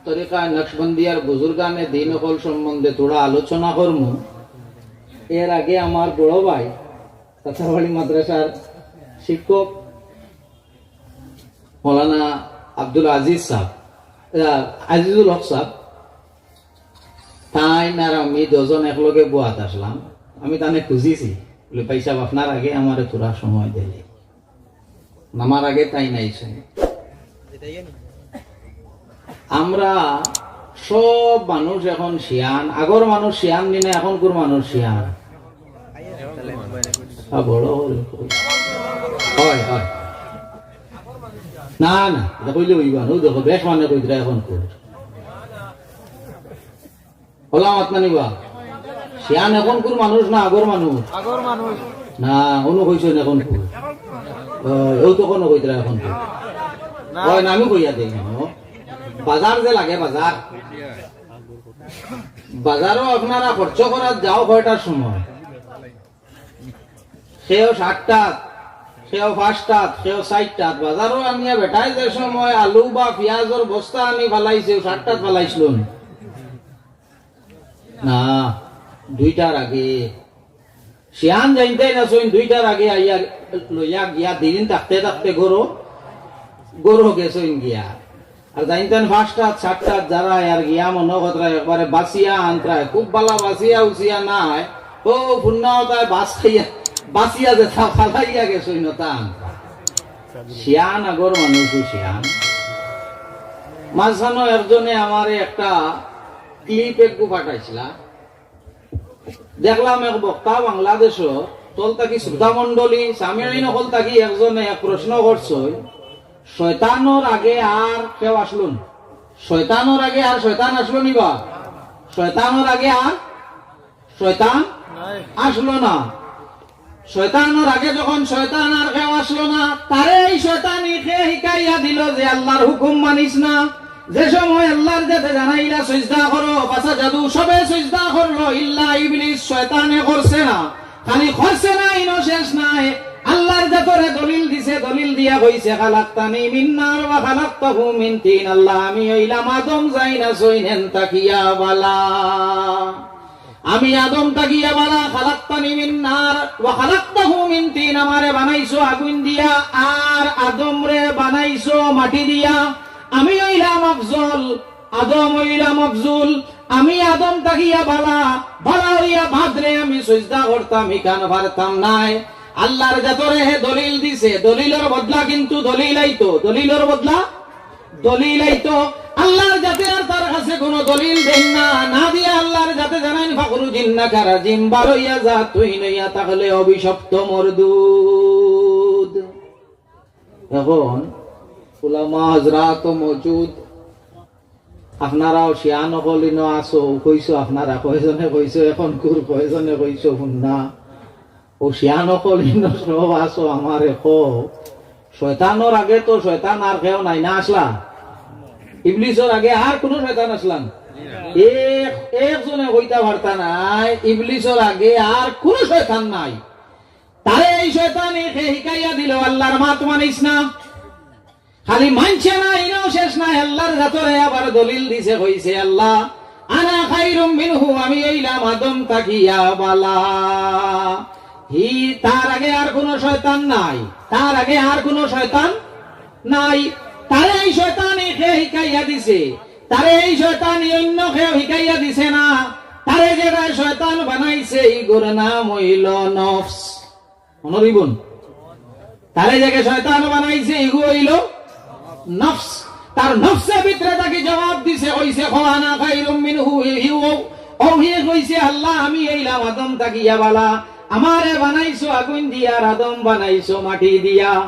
তরিকা নকশবন্দিয়ার বুজুর্গানে দিন অকল সম্বন্ধে থুড়া আলোচনা করমু। এর আগে আমার বড় ভাই তাতারবাড়ি মাদ্রাসার শিক্ষক মৌলানা আব্দুল আজিজ সাহেব, আহ, আজিজুল হক সাহেব, তাইন আর আমি দুইজন একলগে বওয়াত আছলাম। আমি তানে খুঁজিছি, বলে, "ভাই সাহেব, আপনার আগে আমারে থুড়া সময় দিলে।" আমার আগে তাইন আইছইন। আমরা সব মানুষ এখন শিয়ান, আগর মানুষ শিয়ান নি না, এখনকুর মানুষ শিয়ান? আ, বড় হলে কই। হয়, হয়। না, না, ইটা কইলে অইবা না। অউ দেখো, বেশ মানে কইতরা এখনকুর। অলা মাত না নিবা। শিয়ান এখনকুর মানুষ না আগর মানুষ? আগর মানুষ। না, অনো কইছইন এখনকুর। অ, অউ তো কুনু কইতরা এখনকুর। অয় না, আমি কইয়া দেই। বাজার যে লাগে, বাজার, বাজারো আপনারা খরচ করাত যাও কয়টার সময়? কেউ সাতটাত, কেউ পাঁচটাত, কেউ চাইরটাত। বাজারো আনিয়া বেটায় যে সময় আলু বা পিয়াজর বস্তা আনি ফালাইছে, সাতটাত ফালাইছলো নি? না, দুইটার আগে। শিয়ান জানতায় না, সইন দুইটার আগে আইয়া লইয়া গিয়া দুই দিন থাকতে থাকতে ঘরো, ঘরো গেছইন গিয়া। আর জানতেন পাঁচটাত, সাতটাত যারা আর গিয়া মনো করতরা একবারে বাসিয়া আনতরা, খুব বালা বাসিয়া উসিয়া নাই। ও ফুন্না অতায় বাস খাইয়া, বাসিয়া যেতা ফালাইয়া গেছইন অতা আনতরা। শিয়ান আগর মানুষ, শিয়ান। মাঝখানো একজনে আমারে একটা clip একগু পাঠাইছিলা। দেখলাম এক বক্তা বাংলাদেশর, তল থাকি শ্রোতা মণ্ডলী, সামিইন অকল থাকি একজনে এক প্রশ্ন করছইন, শয়তানর আগে আর কেউ আছলো নি? শয়তানর আগে আর শয়তান আছলো নি বা? শয়তানর আগে আর শয়তান আছলো না। শয়তানর আগে যখন শয়তান আর কেউ আছলো না, তারে এই শয়তানে কে হিকাইয়া দিলো যে আল্লার হুকুম মানিস না? যে সময় আল্লার জাতে জানাইলা সইজদা করো, ফাসাজাদু, সবে সইজদা করলো, ইল্লা ইবলিস, শয়তানে করছে না। খালি করছে না, ইনো শেষ নায়, আল্লার জাতরে দলিল দিছে, দলিল দিয়া কইছে, "খালাকতানি মিন নার ওয়া খালাকতাহু মিন তিন।" আল্লা, আমি অইলাম আদম যাইন আছইন এন থাকিয়া বালা। আমি আদম থাকিয়া বালা, খালাকতানি মিন নার ওয়া খালাকতাহু মিন তিন, আমারে বানাইছো আগুইন দিয়া, আর আদমরে বানাইছো মাটি দিয়া। আমি অইলাম আফজল, আদম অইলাম আফজুল। আমি আদম থাকিয়া বালা, বালা অইয়া বাদরে আমি সইজদা করতাম, ইখান পারতাম নায়। আল্লার জাতরে হে দলিল দিছে, দলিলর বদলা কিন্তু দলিল আইতো, দলিলর বদলা দলিল আইতো। আল্লার জাতে আর তার কাছে কুনু দলিল দেইন না, না দিয়া আল্লার জাতে জানাইন, "ফাখরুজ ইন্নাকা রাজিম, বারইয়া যা, তুই নইয়া থাকলে অভিশপ্ত মরদুদ।" এখন উলামা হজরাত মওজুদ, আপনারাও শিয়ান অকল ইনো আছো, কইছো আপনারা, কয়জনে কইছো, এখন কুর কয়জনে কইছো, হুন না। ও শিয়ান অকল ইনো সব আছো, আমারে কও, শয়তানর আগে তো শয়তান আর কেউ নাই না আছলা? ইবলিসর আগে আর কুনু শয়তান আছলা না? এক, একজনে কইতা পারতা নায়, ইবলিসর আগে আর কুনু শয়তান নাই। তারে এই শয়তানে কে হিকাইয়া দিলো, আল্লার মাত মানিস না। খালি মানছে না, ইনো শেষ নায়, আল্লার জাতরে আবার দলিল দিছে, কইছে, "আল্লা, আনা খাইরুম মিনহু, আমি অইলাম আদম থাকিয়া বালা।" হি, তার আগে আর কুনু শয়তান নাই, তার আগে আর কুনু শয়তান নাই। তারে এই শয়তানে কে হিকাইয়া দিছে? তারে এই শয়তানে অইন্য কেউ হিকাইয়া দিছে না। তারে যেরা শয়তান বানাইছে, ইগুর নাম অইলো নফস। মনো রইবো নি? তারে যেগু শয়তান বানাইছে, ইগু অইলো নফস। তার নফসে ভিতরে থাকি জবাব দিছে, কইছে, "কও আনা খাইরুম মিনহু, হি, হি, ও।" ও হি কইছে, "আল্লা, আমি অইলাম আদম থাকিয়া বালা, আমারে বানাইছো আগুইন দিয়া, আর আদম বানাইছো মাটি দিয়া।"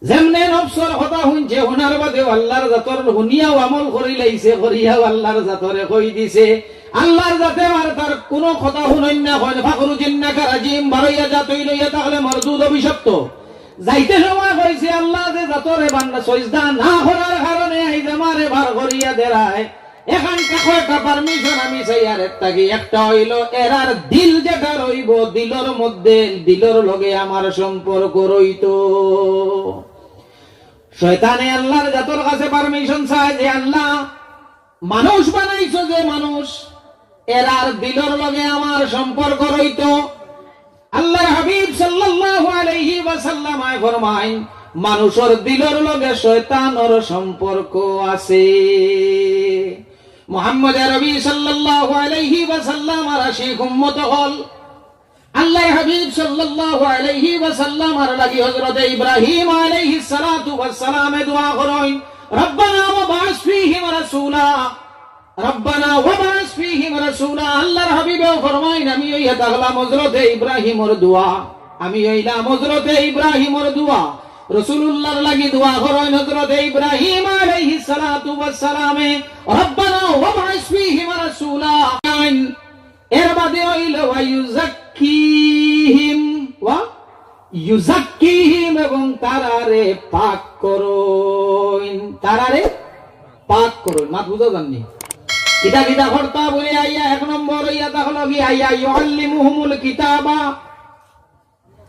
যেমনে নফসর কথা হুনছে, হুনার বাদেও আল্লার জাতর হুনিয়াও আমল করিলাইছে, করিয়াও আল্লার জাতরে কই দিছে। আল্লার জাতে আর তার কুনু কথা হুনইন না, কইন, "ফাখরুজ ইন্নাকা রাজিম, বারইয়া যা, তুই নইয়া থাকলে মরদুদ, অভিশপ্ত।" যাইতে সময় কইছে, "আল্লা, যে জাতরে বান্দা সইজদা না করার কারণে আইজ আমারে বার করিয়া দেরায়, এখান থাকি একটা permission আমি চাইয়ার, এর থাকি একটা অইলো, এরার দিল যেটা রইবো, দিলর মধ্যে, দিলর লগে আমার সম্পর্ক রইতো।" শয়তানে আল্লার জাতর কাছে permission চায় যে, "আল্লা, মানুষ বানাইছো যে মানুষ, এরার দিলর লগে আমার সম্পর্ক রইতো।" আল্লার হাবিব সাল্লাল্লাহু আলাইহি ওয়াসাল্লাম আয় ফরমাইন, "মানুষর দিলর লগে শয়তানর সম্পর্ক আছে।" মুহাম্মদ আরবি সাল্লাল্লাহু আলাইহি ওয়াসাল্লাম আর আশিক উম্মত অকল, আল্লার হাবিব সাল্লাল্লাহু আলাইহি ওয়াসাল্লাম আর লাগি হযরতে ইব্রাহিম আলাইহিস সালাতু ওয়াস সালামে দোয়া করইন, "রব্বানা ওয়াবআস ফীহিম রাসূলা, রব্বানা ওয়াবআস ফীহিম রাসূলা।" আল্লার হাবিবেও ফরমাইন, "আমি অইয়া থাকলাম হযরতে ইব্রাহিমর দোয়া, আমি অইলাম হযরতে ইব্রাহিমর দোয়া।" রাসূলুল্লাহর লাগি দোয়া করইন হযরতে ইব্রাহিম আলাইহিস সালাতু ওয়াস সালামে, "রব্বানা ওয়াবআস ফীহিম রাসূলা।" এর বাদে অইলো, "ওয়া ইউযাক্কিহিম, ওয়া ইউযাক্কিহিম, এবং তারারে পাক করো।" তারারে পাক করইন। মাত বুঝা যার নি? কিতা কিতা করতা বুলে আইয়া এক নম্বর অইয়া তা অইলো কি আইয়া ইউআল্লিমুহুমুল কিতাবা,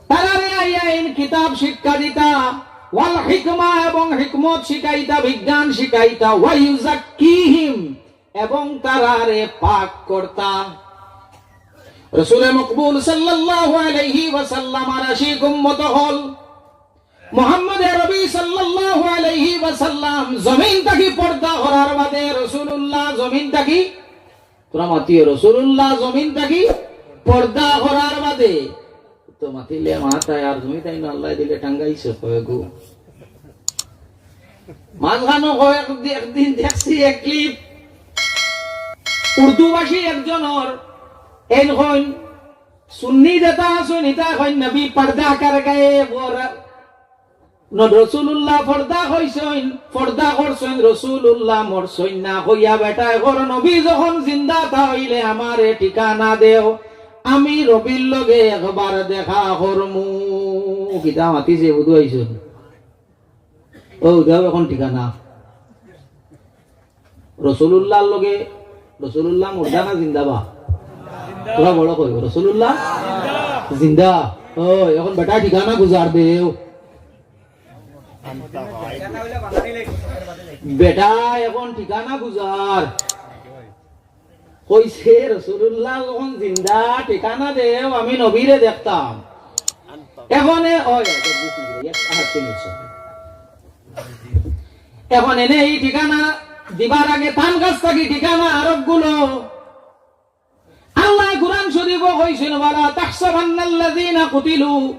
তারারে আইয়া ইন কিতাব শিক্ষা দিতা, ওয়াল হিকমা এবং হিকমত শিখাইতা, বিজ্ঞান শিখাইতা, ওয়া ইউজাক্কিহিম এবং তারারে পাক করতা। রসুলে মকবুল সাল্লাল্লাহু আলাইহি ওয়াসাল্লামর আশিক উম্মত অকল, মুহাম্মদ আরবি সাল্লাল্লাহু আলাইহি ওয়াসাল্লাম জমিন থাকি পর্দা করার বাদে রসুলুল্লাহ জমিন থাকি, তোরা মাতিও, রসুলুল্লাহ জমিন থাকি পর্দা করার বাদে তো মাতিলে মাতায় আর তুমি তাইন আল্লায় দিলে টাঙ্গাইছে কয় গো। মাঝখানো কয় এক দি-, একদিন দেখছি এক ক্লিপ, উর্দুভাষী একজনর, এইন কইন, সুন্নি যেতা আছইন, ইতা কইন, নবী পর্দা কর গয়ে, ও র-, ন-, রসুলুল্লাহ পর্দা কইছইন, পর্দা করছইন, রসুলুল্লাহ মরছইন না, কইয়া বেটায় কর, নবী যখন জিন্দা তা অইলে আমারে ঠিকানা দেও, আমি নবীর লগে একবার দেখা করমু। কিতা মাতিছে, বুধু আইছইন। ও, দেও এখন ঠিকানা। রসুলুল্লাহর লগে, রসুলুল্লাহ মুর্দা না জিন্দা বা? তোরা বড় কইও, রসুলুল্লাহ জিন্দা। ও, এখন বেটা ঠিকানা গুজার দেও। বেটা এখন ঠিকানা গুজার। কইছে, "রসুলুল্লাহ যখন জিন্দা, ঠিকানা দেও, আমি নবীরে দেখতাম।" এখন এ-, ওই, ওই, ওই, ওই, ওই, আর কি নিছো? এখন এনে এই ঠিকানা দিবার আগে তান কাছ থাকি ঠিকানা আরোপগুলো আল্লায় কুরআন শরীফো কইছইন, "ওয়ালা তাহসাবান্নাল্লাযীনা কুতিলু।"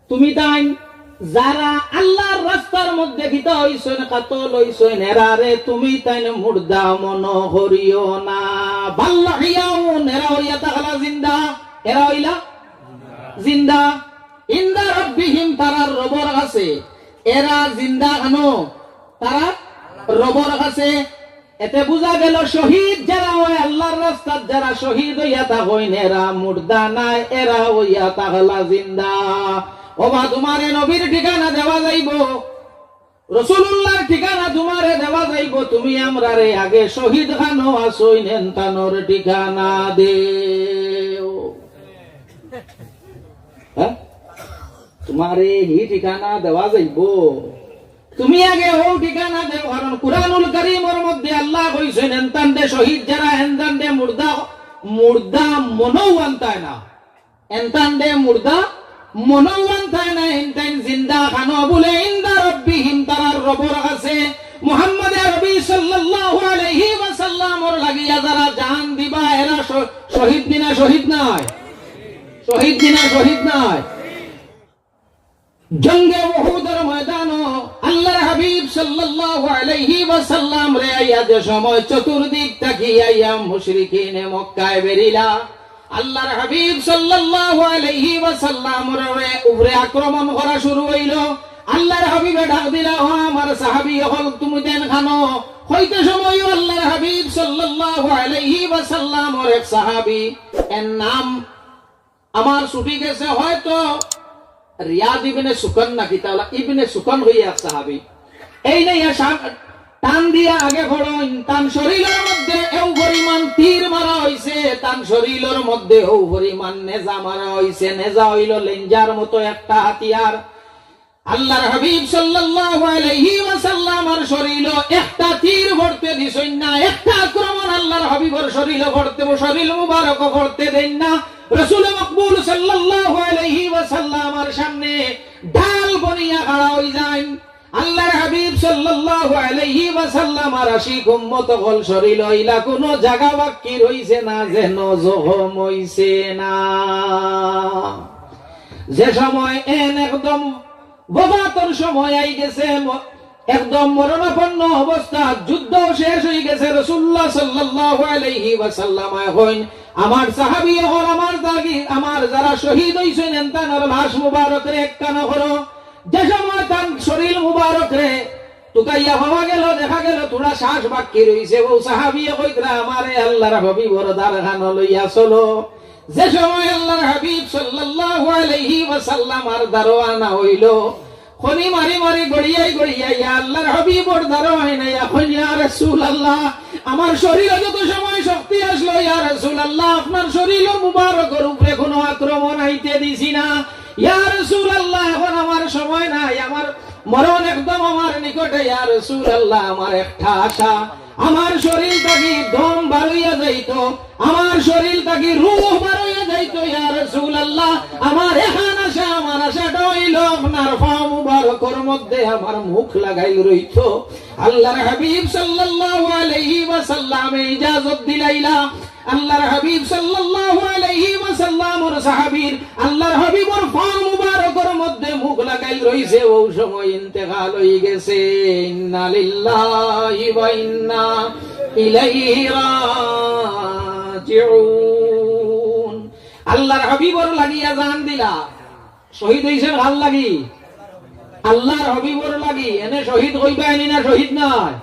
তুমি তাইন যারা আল্লার রাস্তার মধ্যে কিতা অইছইন, কাতল অইছইন, এরারে তুমি তাইন মুর্দা মনো করিও না। বাল আহইয়াউন, এরা অইয়া থাকলা জিন্দা, এরা অইলা জিন্দা। ইনদা রাব্বিহিম, তারার রবর কাছে। এরা জিন্দা কেনে? তারার রবর কাছে। এতে বুঝা গেল, শহীদ যারা অয়, আল্লার রাস্তাত যারা শহীদ অইয়া থাকইন, এরা মুর্দা নায়, এরা অইয়া থাকলা জিন্দা। ওবা, তুমারে নবীর ঠিকানা দেওয়া যাইবো, রসুলুল্লাহর ঠিকানা তুমারে দেওয়া যাইবো, তুমি আমরারে আগে শহীদ খানো আছইন, এনতানর ঠিকানা দেও। হ্যাঁ? তুমারে হি ঠিকানা দেওয়া যাইবো। তুমি আগে অউ ঠিকানা দেও, কারণ কুরআনুল করিমর মধ্যে আল্লায় কইছইন, "এনতানরে শহীদ যারা, এনতানরে মুর্দা, মুর্দা মনো আনতায় না। এনতানরে মুর্দা মনো আনতায় না, এনতাইন জিন্দা খানো বুলে, ইনদা রাব্বিহিম, তারার রবর কাছে।" মুহাম্মদ আরবি সাল্লাল্লাহু আলাইহি ওয়াসাল্লামর লাগিয়া যারা জান দিবা, এরা শ-, শহীদ নি না শহীদ নায়? শহীদ নি না শহীদ নায়? জঙ্গে উহুদর ময়দানো আল্লার হাবিব সাল্লাল্লাহু আলাইহি ওয়াসাল্লামরে আইয়া যে সময় চতুর্দিক থাকি আইয়া মুশরিকিনে মক্কায় বেরিলা, আল্লার হাবিব সাল্লাল্লাহু আলাইহি ওয়াসাল্লামর উপরে আক্রমণ করা শুরু অইলো। আল্লার হাবিবে ডাক দিলা, "ও আমার সাহাবী অকল, তুমি তাইন খানো?" কইতে সময়ও আল্লার হাবিব সাল্লাল্লাহু আলাইহি ওয়াসাল্লামর এক সাহাবী, এর নাম আমার ছুটি গেছে, হয়তো রিয়াদ ইবনে সুকান নাকি, তাহলে ইবনে সুকান অইয়া এক সাহাবী। এইন আইয়া টান দিয়া আগে পড়ইন, তান শরীলর মধ্যে এও পরিমাণ তীর মারা অইছে, তান শরীলর মধ্যে এও পরিমাণ নেজা মারা অইছে। নেজা অইলো লেঞ্জার মতো একটা হাতিয়ার। আল্লার হাবিব সাল্লাল্লাহু আলাইহি ওয়াসাল্লামর শরীলো একটা তীর পড়তে দিছইন না, একটা আক্রমণ আল্লার হাবিবর শরীলো পড়তে, শরীল মুবারকো পড়তে দেইন না। রসুল মকবুল সাল্লাল্লাহু আলাইহি ওয়াসাল্লামর সামনে ঢাল বনিয়া খাড়া অইযাইন। আল্লার হাবিব সাল্লাল্লাহু আলাইহি ওয়াসাল্লামর আশিক উম্মত অকল, শরীলো ইলা কুনু জাগা বাক্কি রইছে না, যেন জখম অইছে না। যে সময় এন একদম ওফাতর সময় আইগেছে, ম-, একদম মরণাপন্ন অবস্থা, যুদ্ধ শেষ অইগেছে। রাসুলুল্লাহ সাল্লাল্লাহু আলাইহি ওয়াসাল্লাম কইন, "আমার সাহাবী অকল, আমার দাগি, আমার যারা শহীদ অইছইন, এনতানর লাশ মুবারকরে একখানো করো।" যে সময় তান শরীল মুবারকরে তুকাইয়া পাওয়া গেল, দেখা গেল থুড়া শ্বাস বাক্কি রইছে, অউ সাহাবীয়ে কইতরা, "আমারে আল্লার হাবিবর দারখানো লইয়া চলো।" যে সময় আল্লার হাবিব সাল্লাল্লাহু আলাইহি ওয়াসাল্লামর দারো আনা অইলো, খনি মারি মারি গড়িয়াই গড়িয়াই ইয়া আল্লাহর হাবিবর দ্বারো আইন আইয়া কইন, "ইয়া রাসূলুল্লাহ, আমার শরীরো যত সময় শক্তি আছলো, ইয়া রাসূলুল্লাহ, আপনার শরীরো মুবারকর উপরে কুনু আক্রমণ আইতে দিছি না। ইয়া রাসূলুল্লাহ, এখন আমার সময় নাই, আমার মরণ একদম আমার নিকটে। ইয়া রাসূলুল্লাহ, আমার একটা আশা, আমার শরীর থাকি দম বারইয়া যাইতো, আমার শরীর থাকি রূহ বারইয়া যাইতো, ইয়া রাসূলুল্লাহ। আমার এখান আশা, আমার আশাটা অইলো আপনার পাও মুবারকর মধ্যে আমার মুখ লাগাইল রইতো।" আল্লাহর হাবিব সাল্লাল্লাহু আলাইহি ওয়াসাল্লামে ইজাজত দিলাইলা। আল্লাহর হাবিব সাল্লাল্লাহু আলাইহি ওয়াসাল্লামর সাহাবীর আল্লাহর হাবিবর পাও মুবারকর মধ্যে মুখ লাগাইল রইছে, অউ সময় ইন্তেকাল অই গেছে। ইন্না লিল্লাহি ওয়া ইন্না ইলাইহি রাজিউন। আল্লাহর হাবিবর লাগিয়া জান দিলা। শহীদ অইছইন কার লাগি? আল্লাহর হাবিবর লাগি। এনে শহীদ কইবা এনি না শহীদ নায়?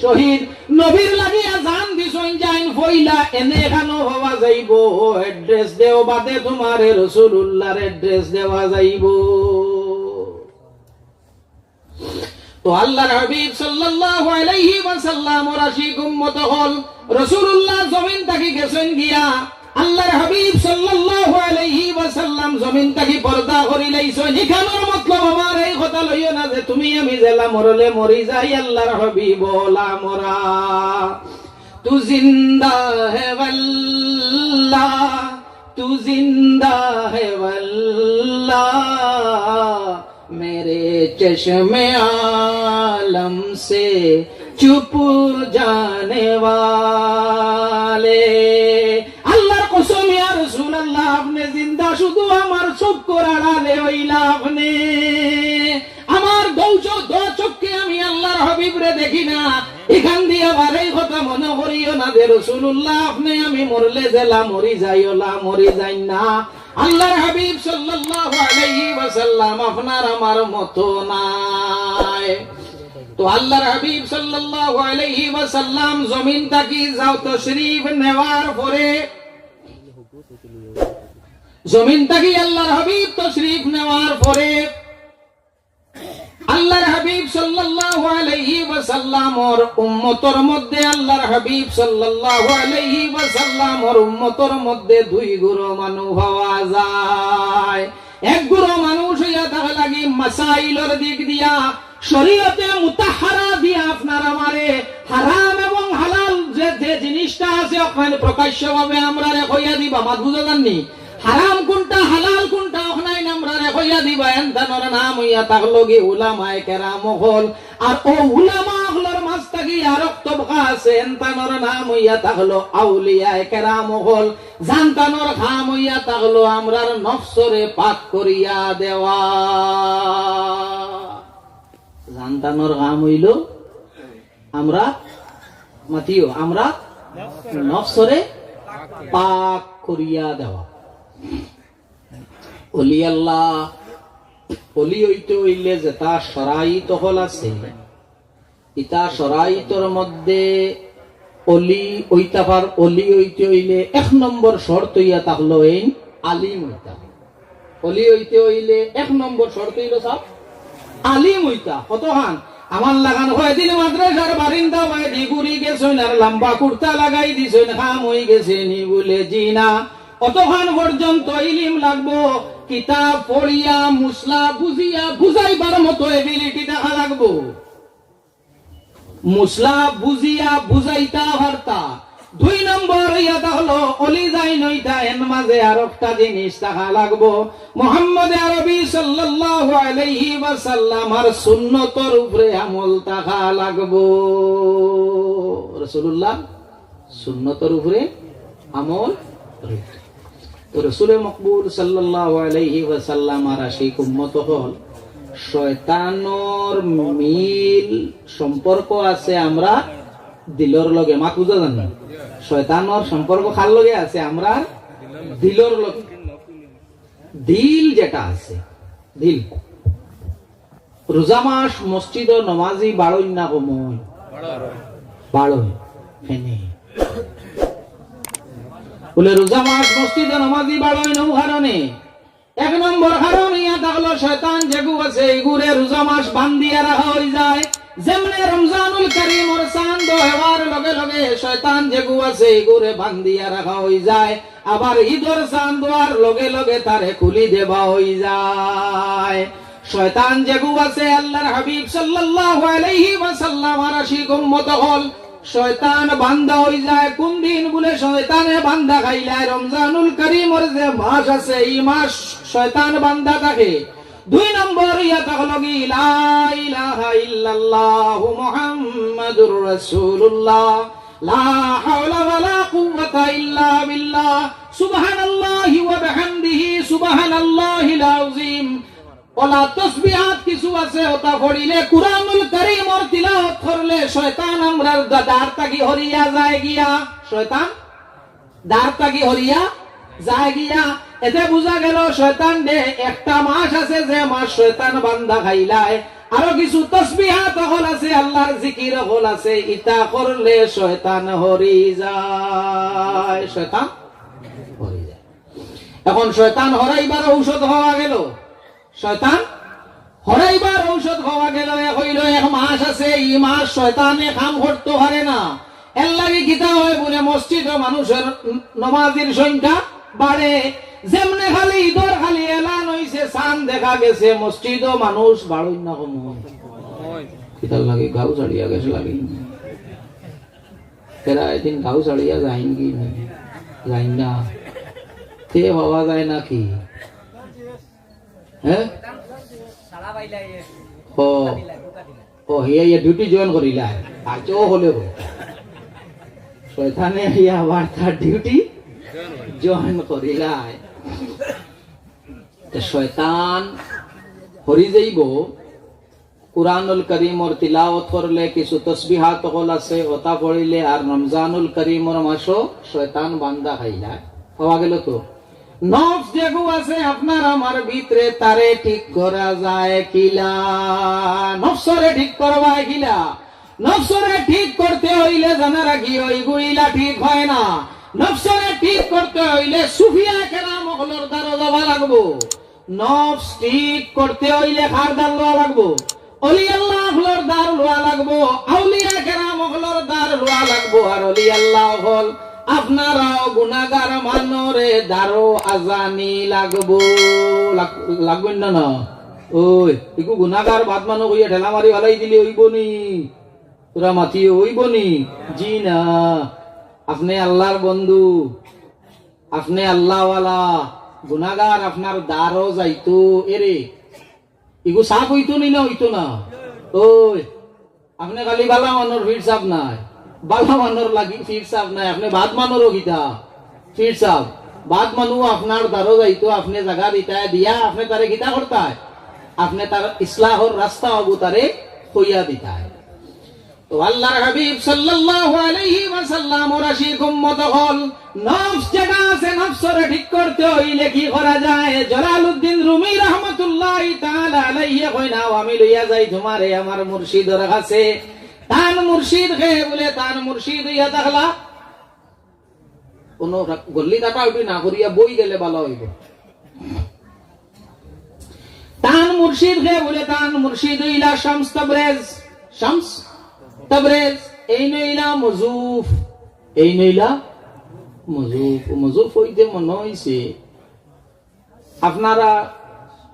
শহীদ। নবীর লাগিয়া জান দিছইন যাইন পয়লা, এনে এখানো পাওয়া যাইবো, address দেও বাদে তুমারে রাসূলুল্লাহর address দেওয়া যাইবো। তো আল্লাহর হাবিব সাল্লাল্লাহু আলাইহি ওয়াসাল্লামর আশিক উম্মত অকল, রাসূলুল্লাহ জমিন থাকি গেছইন গিয়া, আল্লাহর হাবিব সাল্লাল্লাহু আলাইহি ওয়াসাল্লাম জমিন থাকি পর্দা করিলাইছইন। ইখানর মতলব আমার এই কথা লইও না যে তুমি আমি যেলা মরলে মরি যাই, আল্লাহর হাবিব অলা মরা। তু জিন্দা হে ওয়াল্লাহ, তু জিন্দা হে ওয়াল্লাহ, মেরে চশমে আলম সে চুপ জানে ওয়ালে। আল্লাহর কসম, ইয়া রাসূলুল্লাহ, আপনে জিন্দা, শুধু আমার চক্ষুর আড়ালে অইলা আপনে। আমার দু চো-, দু চক্ষে আমি আল্লাহর হাবিবরে দেখি না। ইখান দিয়া আবার এই কথা মনো করিও না যে রাসূলুল্লাহ, আপনে আমি মরলে যেলা মরি যাই, অলা মরি যাইন না। আল্লাহর হাবিব সাল্লাল্লাহু আলাইহি ওয়াসাল্লাম আপনার আমার মতো নায়। তো আল্লাহর হাবিব সাল্লাল্লাহু আলাইহি ওয়াসাল্লাম জমিন থাকি যাও তশরিফ নেওয়ার পরে, জমিন থাকি আল্লাহর হাবিব তশরিফ নেওয়ার পরে আল্লাহর হাবিব সাল্লাল্লাহু আলাইহি ওয়াসাল্লামর উম্মতর মধ্যে, আল্লাহর হাবিব সাল্লাল্লাহু আলাইহি ওয়াসাল্লামর উম্মতর মধ্যে দুই গুরু মানুষ পাওয়া যায়। এক গুরু মানুষ অইয়া থাকা লাগি মাসাইলর দিক দিয়া, শরীয়তে মুতাহহারা দিয়া আপনার আমারে হারাম এবং হালাল যে, যে জিনিসটা আছে, অখান প্রকাশ্যভাবে আমরারে কইয়া দিবা, মাত বুঝা যার নি? হারাম কুনটা, হালাল কুনটা, অখান আমরারে কইয়া দিবা, এনতানর নাম অইয়া থাকলো গি উলামায়ে কেরাম অকল। আর অউ উলামা অকলর মাঝ থাকি আরক তবকা আছে, এনতানর নাম অইয়া থাকলো আউলিয়ায়ে কেরাম অকল। যানতানর কাম অইয়া থাকলো আমরার নফসরে পাক করিয়া দেওয়া। যানতানর কাম অইলো আমরা, মাতিও, আমরা নফসরে পাক করিয়া দেওয়া। অলি আল্লাহ, অলি অইতে অইলে যেতা শরাইত অকল আছে, ইতা শরাইতর মধ্যে অলি অইতা পার-, অলি অইতে অইলে এক নম্বর শর্ত অইয়া থাকলো এইন আলিম অইতা। অলি অইতে অইলে এক নম্বর শর্ত অইলো সাব আলিম অইতা। কতখান? আমার লাখান কয়দিন মাদ্রাসার বারিন্দা বায়দি ঘুরি গেছইন আর লম্বা কুর্তা লাগাই দিছইন, কাম অই গেছে নি? বুলে, "জি না।" অতখান পর্যন্ত ইলিম লাগবো, কিতাব পড়িয়া, মুসলা বুঝিয়া, বুঝাইবার মতো ability থাকা লাগবো। মুসলা বুঝিয়া বুঝাইতা পারতা। দুই নম্বর অইয়া থাকলো অলি যাইন অইতা, এন মাঝে আরকটা জিনিস থাকা লাগবো, মুহাম্মদে আরবি সাল্লাল্লাহু আলাইহি ওয়াসাল্লামর সুন্নতর উপরে আমল থাকা লাগবো। রাসূলুল্লাহর সুন্নতর উপরে আমল। তো রসুলে মকবুল সাল্লাল্লাহু আলাইহি ওয়াসাল্লামর আশিক উম্মত অকল, শয়তানর মিল সম্পর্ক আছে আমরার দিলর লগে। মাত বুঝা যার নি? শয়তানর সম্পর্ক কার লগে আছে? আমরার দিলর লগে। দিল যেটা আছে, দিল। রোজা মাস মসজিদো নমাজি বাড়ইন না কমইন? বাড়ইন। কেনে? বুলে রোজা মাস মসজিদো নমাজি বাড়ইন অউ কারণে, এক নম্বর কারণ ইয়া থাকলো, শয়তান যেগু আছে, ইগুরে রোজা মাস বান্ধিয়া রাখা অইযায়। যেমনে রমজানুল করিমর চান্দ হেওয়ার লগে লগে শয়তান যেগু আছে, ইগুরে বান্ধিয়া রাখা অইযায়। আবার ইদর চান্দ অওয়ার লগে লগে তারে খুলি দেওয়া অইযায়। শয়তান যেগু আছে, আল্লাহর হাবিব সাল্লাল্লাহু আলাইহি ওয়াসাল্লামর আশিক উম্মত অকল, শয়তান বান্দা অইযায়। কুন দিন বুলে শয়তানে বান্দা খাইলায়? রমজানুল করিমর যে মাস আছে, ই মাস শয়তান বান্দা থাকে। দুই নম্বর ইয়া থাকলো কি, লা ইলাহা ইল্লাল্লাহু মুহাম্মাদুর রাসূলুল্লাহ, লা হাওলা ওয়ালা কুওয়াতা ইল্লা বিল্লাহ, সুবহানাল্লাহি ওয়া বিহামদিহি, সুবহানাল্লাহিল আযীম। অলা তসবিহাত কিছু আছে, অতা পড়িলে কুরআনুল করিমর তিলাওয়াত করলে শয়তান আমরার দা-, দার থাকি হরিয়া যায় গিয়া। শয়তান দার থাকি হরিয়া যায় গিয়া। এতে বুঝা গেল শয়তান দে একটা মাস আছে যে মাস শয়তান বান্দা খাইলায়। আরো কিছু তসবিহাত অকল আছে, আল্লাহর জিকির অকল আছে, ইতা করলে শয়তান হরি যায়, শয়তান হরি যায়। এখন শয়তান হরাইবার ঔষধ পাওয়া গেল। শয়তান হরাইবার ঔষধ পাওয়া গেল। এক অইলো, এক মাস আছে, ই মাস শয়তানে কাম করতো পারে না। এর লাগি কিতা হয় বুলে মসজিদো মানুষর নমাজির সংখ্যা বাড়ে। যেমনে খালি ইদর খালি এলান অইছে, চান দেখা গেছে, মসজিদো মানুষ বাড়ইন না কমইন? কিতার লাগি? গাউ ছাড়িয়া গেছে লাগি। এরা এদিন গাউ ছাড়িয়া যাইন কি? যাইন না। তে পাওয়া যায় না কি? হ্যাঁ? ও, ও, হিয়া, হিয়া duty join করিলায়। আচ্ছা, ও হলে গো। শয়তানে হিয়া আবার তার duty join করিলায়। তে শয়তান হরি যাইব। কুরআনুল করিমর তিলাওয়াত করলে, কিছু তসবিহাত অকল আছে, অতা পড়িলে, আর রমজানুল করিমর মাসো শয়তান বান্দা খাইলায়। পাওয়া গেল তো? নফস যেগু আছে আপনার আমার ভিতরে, তারে ঠিক করা যায় কিলা? নফসরে ঠিক করবায় কিলা? নফসরে ঠিক করতে অইলে জানা রাখি, ওইগুইলা ঠিক হয় না। নফসরে ঠিক করতে অইলে সুফিয়া কেরাম অকলর দ্বারো যাওয়া লাগবো। নফস ঠিক করতে অইলে কার দ্বার লওয়া লাগবো? অলি আল্লাহ অকলর দ্বার লওয়া লাগবো, আউলিয়া কেরাম অকলর দ্বার লওয়া লাগবো। আর অলি আল্লাহ অকল, আপনারাও গুনাগার মানরে দ্বারো আজানি লাগবো। লাগ-, লাগবো না, না? ওই, ইগু গুনাগার বাদ মানো কইয়া ঠেলা মারি ফালাই দিলে অইবো নি? তোরা মাতিও, অইবো নি? জি না। আপনে আল্লাহর বন্ধু, আপনে আল্লাহওয়ালা, গুনাগার আপনার দ্বারো যাইতো, এরে, ইগু সাফ অইতো নি না অইতো না? ওই, আপনে খালি বালা মানর ফির সাফ নায়, বালা মানর লাগি ফির সাফ নায়, আপনে বাদ মানরও কিতা ফির সাফ। বাদ মানু আপনার দ্বারো যাইতো, আপনে জাগা দিতায় দিয়া, আপনে তারে কিতা করতায়? আপনে তার ইসলাহর রাস্তা অগু তারে কইয়া দিতায়। তো আল্লাহর হাবিব সাল্লাল্লাহু আলাইহি ওয়াসাল্লামর আশিক উম্মত অকল, নফস যেটা আছে, নফসরে ঠিক করতে অইলে কি করা যায়? জালালউদ্দিন রুমি রহমতুল্লাহি তাআলা আলাইহি কইন, "আও, আমি লইয়া যাই তুমারে আমার মুর্শিদর কাছে।" তান মুর্শিদ কে বুলে, তান মুর্শিদ অইয়া থাকলা। কোনো রা-, গল্লি কাটাউটি না করিয়া বই গেলে ভালা অইবো। তান মুর্শিদ কে বুলে, তান মুর্শিদ অইলা শামস তাবরেজ। শামস তাবরেজ, এইন অইলা মজুফ, এইন অইলা মজুফ। মজুফ অইতে মনো অইছে, আপনারা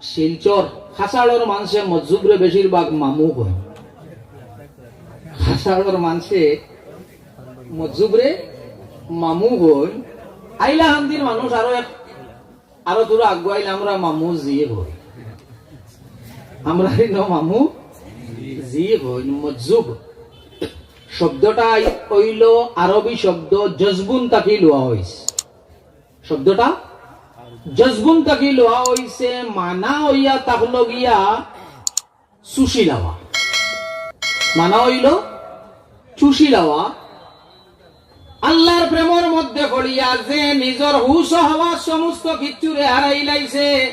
শিলচর, খাসাড়র মানষে মজুবরে বেশিরভাগ মামু কইন। খাসাড়র মানষে মজুবরে মামু কইন। আইলা হান্দির মানুষ আরো এক, আরো থুড়া আগুয়াইলে আমরা মামু জি কই। আমরা ইনো মামু জি কইন। মজুব শব্দটা অইলো আরবি শব্দ জজবুন থাকি লওয়া অইছে। শব্দটা জজবুন থাকি লওয়া অইছে, মানা অইয়া থাকলো গিয়া চুষি লওয়া। মানা অইলো চুষি লওয়া। আল্লাহর প্রেমর মধ্যে পড়িয়া যে নিজর হুশ ও হাওয়াস সমস্ত কিচ্ছুরে হারাইলাইছে,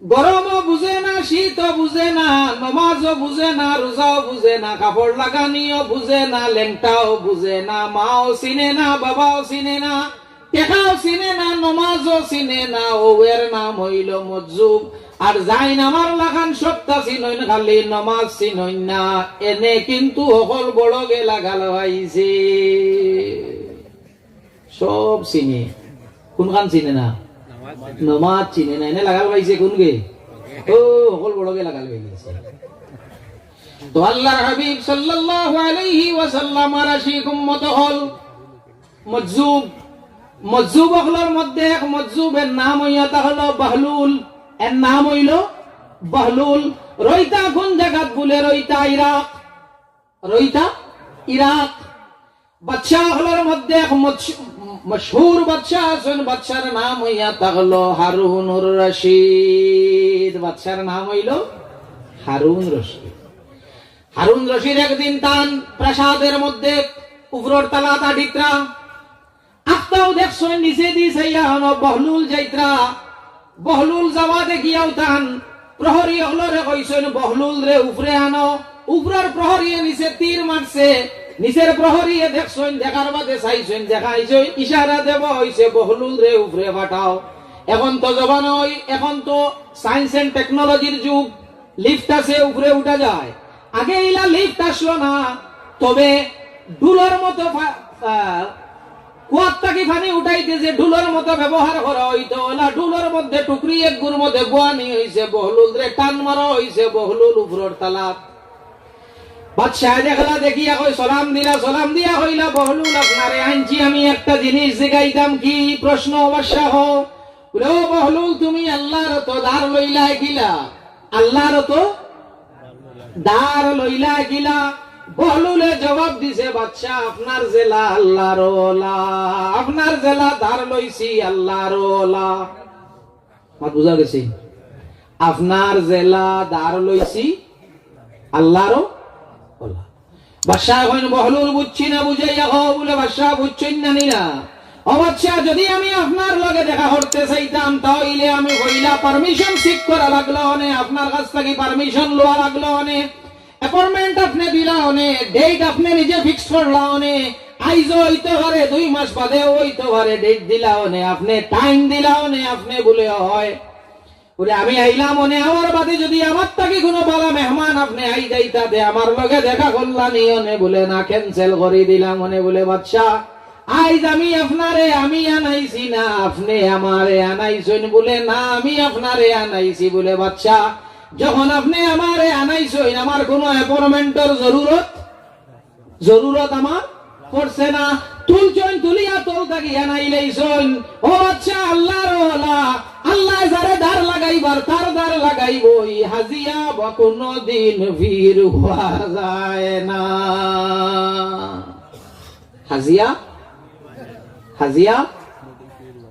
গরমও বুঝে না, শীতও বুঝে না, নমাজও বুঝে না, রোজাও বুঝে না, কাপড় লাগানিও বুঝে না, লেংটাও বুঝে না, মাও চিনে না, বাবাও চিনে না, টেকাও চিনে না, নমাজও চিনে না, অউ এর নাম অইলো মজজুব। আর যাইন আমার লাখান সবতা চিনইন, খালি নমাজ চিনইন না, এনে কিন্তু হকল বড়গে লাগাল পাইছে। সব চিনে, কুনখান চিনে না? নমাজ চিনে না, এনে লাগাল পাইছে কুনগে? অউ হকল বড়গে লাগাল পাইছে। তো আল্লাহর হাবিব সাল্লাল্লাহু আলাইহি ওয়াসাল্লামর আশিক উম্মত অকল মজজুব। মজজুব অকলর মধ্যে এক মজজুব, এর নাম অইয়া থাকলো বহলুল। এর নাম অইলো বহলুল। রইতা কুন জাগাত বুলে? রইতা ইরাক। রইতা ইরাক। বাদশা অকলর মধ্যে এক মশ-, মশহুর বাদশা আছইন, বাদশার নাম অইয়া থাকলো হারুনুর রশিদ। বাদশার নাম অইলো হারুন রশিদ। হারুন রশিদ একদিন তান প্রাসাদর মধ্যে উপরর তালাত আটিত্রা, আখতাউ দেখছইন নিচেদি চাইয়া অনো বহলুল যাইত্রা। বহলুল যাওয়া দেখিয়াউ তান প্রহরী অকলরে কইছইন, "বহলুলরে উপরে আনো।" উপরর প্রহরীয়ে নিচে তীর মারছে, নিচের প্রহরীয়ে দেখছইন, দেখার বাদে চাইছইন, দেখাইছইন, ইশারা দেওয়া অইছে, "বহলুলরে উপরে পাঠাও।" এখন তো জমানা অই, এখন তো science and technology-র যুগ, লিফট আছে, উপরে উঠা যায়। আগে ইলা লিফট আছলো না, তবে ডুলর মতো ফা-, আহ, কুয়াত থাকি পানি উঠাইতে যে ডুলর মতো ব্যবহার করা অইতো, অলা ডুলর মধ্যে টুকরি একগুর মধ্যে বওয়ানি অইছে বহলুলরে, টান মারা অইছে বহলুল উপরর তালাত। বাদশায় দেখলা দেখিয়া কয়, সালাম দিলা, সালাম দিয়া কইলা, "বহলুল, আপনারে আনছি আমি একটা জিনিস জিগাইতাম।" "কি প্রশ্ন বাদশা?" "ও বহলুল, তুমি আল্লার অতো ধার লইলায় কিলা?" আল্লার অতো ধার লইলায় কিলা? বহলুলে জবাব দিছে, "বাদশা, আপনার যেলা আল্লার অলা, আপনার যেলা ধার লইছি আল্লার অলা।" মাত বুঝা গেছে? "আপনার যেলা ধার লইছি আল্লার অলা।" বাদশা কইন, "বহলুল, বুঝছি না, বুঝাইয়া কও।" বুলে, "বাদশা, বুঝছইন না নি না? ও বাদশা, যদি আমি আপনার লগে দেখা করতে চাইতাম, তাইলে আমি পয়লা permission seek করা লাগলো অনে, আপনার কাছ থাকি permission লওয়া লাগলো অনে, appointment আপনে দিলা অনে, date আপনে নিজে fix করলা অনে, আইজও অইতে পারে, দুই মাস বাদেও অইতে পারে, date দিলা অনে, আপনে time দিলা অনে, আপনে বুলে অয়।" বুলে, "আমি আইলাম অনে, আমার বাদে যদি আমার থাকি কুনু বালা মেহমান আপনে আই যাইতা দে, আমার লগে দেখা করলা নি অনে?" বুলে, "না, cancel করি দিলাম অনে।" বুলে, "বাদশা, আইজ আমি আপনারে আমি আনাইছি না, আপনে আমারে আনাইছইন।" বুলে, "না, আমি আপনারে আনাইছি।" বুলে, "বাদশা, যখন আপনে আমারে আনাইছইন, আমার কুনু appointment-র জরুরত জরুরত আমার পড়ছে না।" তুলছইন, তুলিয়া তল থাকি আনাইলাইছইন। ও বাদশা, আল্লার অলা, আল্লায় যারে ধার লাগাইবার, তার ধার লাগাইবো। ই হাজিয়া বা কুনুদিন ফির অওয়া যায় না। হাজিয়া, হাজিয়া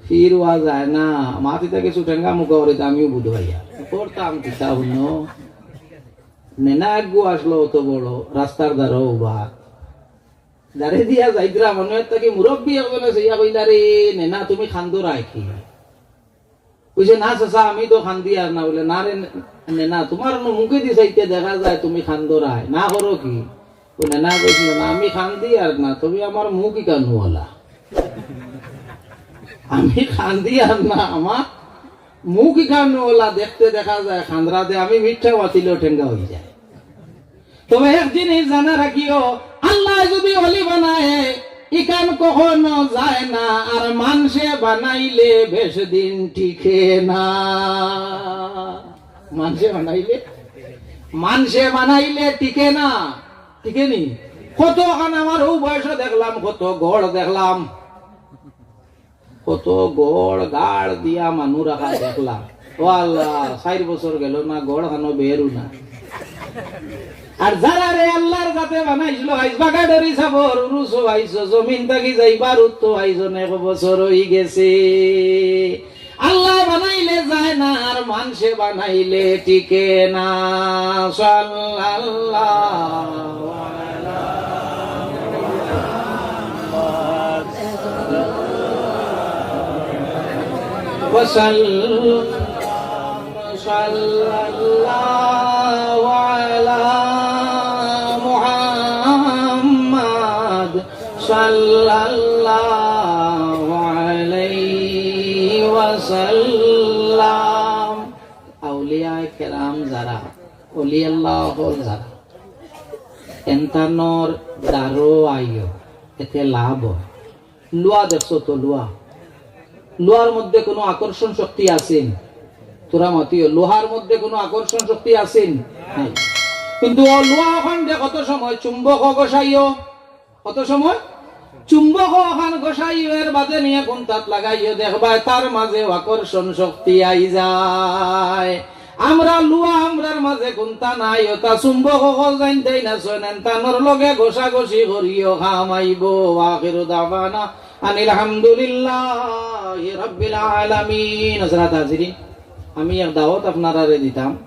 ফির অওয়া যায় না। মাতিতা কিছু টেঙ্গা মুখা করিতা আমিও বুঝ পাইয়া। করতাম কিতা হুনো? নেনা আগ্গু আছলো অত বড়, রাস্তার ধারো উবা। যারে দিয়া যাইতরা, মনো অয় থাকি মুরব্বি একজনে চাইয়া কইলা, "রে নেনা, তুমি কান্দরায় কি?" কইছে, "না চাচা, আমি তো কান্দিয়ার না।" বুলে, "না রে নেনা, তুমার অনো মুখেদি চাইতে দেখা যায় তুমি কান্দরায়, না করো কি?" বুলে, "না," কইছিল, "না, আমি কান্দিয়ার না, তবে আমার মুখ ইখান অলা।" আমি কান্দিয়ার না, আমার মুখ ইখান অলা। দেখতে দেখা যায় কান্দরা দে, আমি মিঠা মাতিলেও টেঙ্গা অই যায়। তবে এক জিনিস জানা রাখিও, আল্লায় যদি অলি বানায়, ইখান কখনো যায় না, আর মানষে বানাইলে বেশ দিন টিকে না। মানষে বানাইলে, মানষে বানাইলে টিকে না, টিকে নি? কতখান আমার অউ বয়সো দেখলাম, কত ঘর দেখলাম, কত ঘর গাড় দিয়া মানু রাখা দেখলাম। ও আল্লাহ, চাইর বছর গেল না, ঘর খানো বেরু না। আর যারারে আল্লার যাতে বানাইছিল, আইজ বাগাডরি সাবর উরুসো আইছো, জমিন থাকি যাইবার উত্তো আইজ অনেক বছর অই গেছে। আল্লায় বানাইলে যায় না, আর মানষে বানাইলে টিকে না। সাল্লাল্লাহু আলা মুহাম্মাদ। ওয়া সাল্লাম। সাল্লাল্লাহু আলা মুহাম্মাদ। সাল্লাল্লাহু আলা সাল্লাম। আউলিয়ায়ে কেরাম যারা, অলি আল্লাহ অকল যারা, এন্তানোর দ্বারো আইও, এতে লাভ অয়। লুয়া দেখছো তো, লুয়া, লুয়ার মধ্যে কুনু আকর্ষণ শক্তি আছে নি? তোরা মাতিও, লুয়ার মধ্যে কুনু আকর্ষণ শক্তি আছে নি? নাই। কিন্তু অউ লুয়া অখান দে কত সময় চুম্বক ঘষাইও, কত সময় চুম্বক অখান ঘষাইও, এর বাদে নিয়া কুন্তাত লাগাইও, দেখবায় তার মাঝে আকর্ষণ শক্তি আই যায়। আমরা লুয়া, আমরার মাঝে কুন্তা নাই, অতা চুম্বক অকল জানতায় না, শোনেন, তানর লগে ঘষাঘষি করিও, কাম আইবো। ওয়া আখিরু দাওয়ানা আনিল হামদুলিল্লাহি রাব্বিল আলামিন। হযরত হাজিরিন, আমি এক দাওয়াত আপনারারে দিতাম।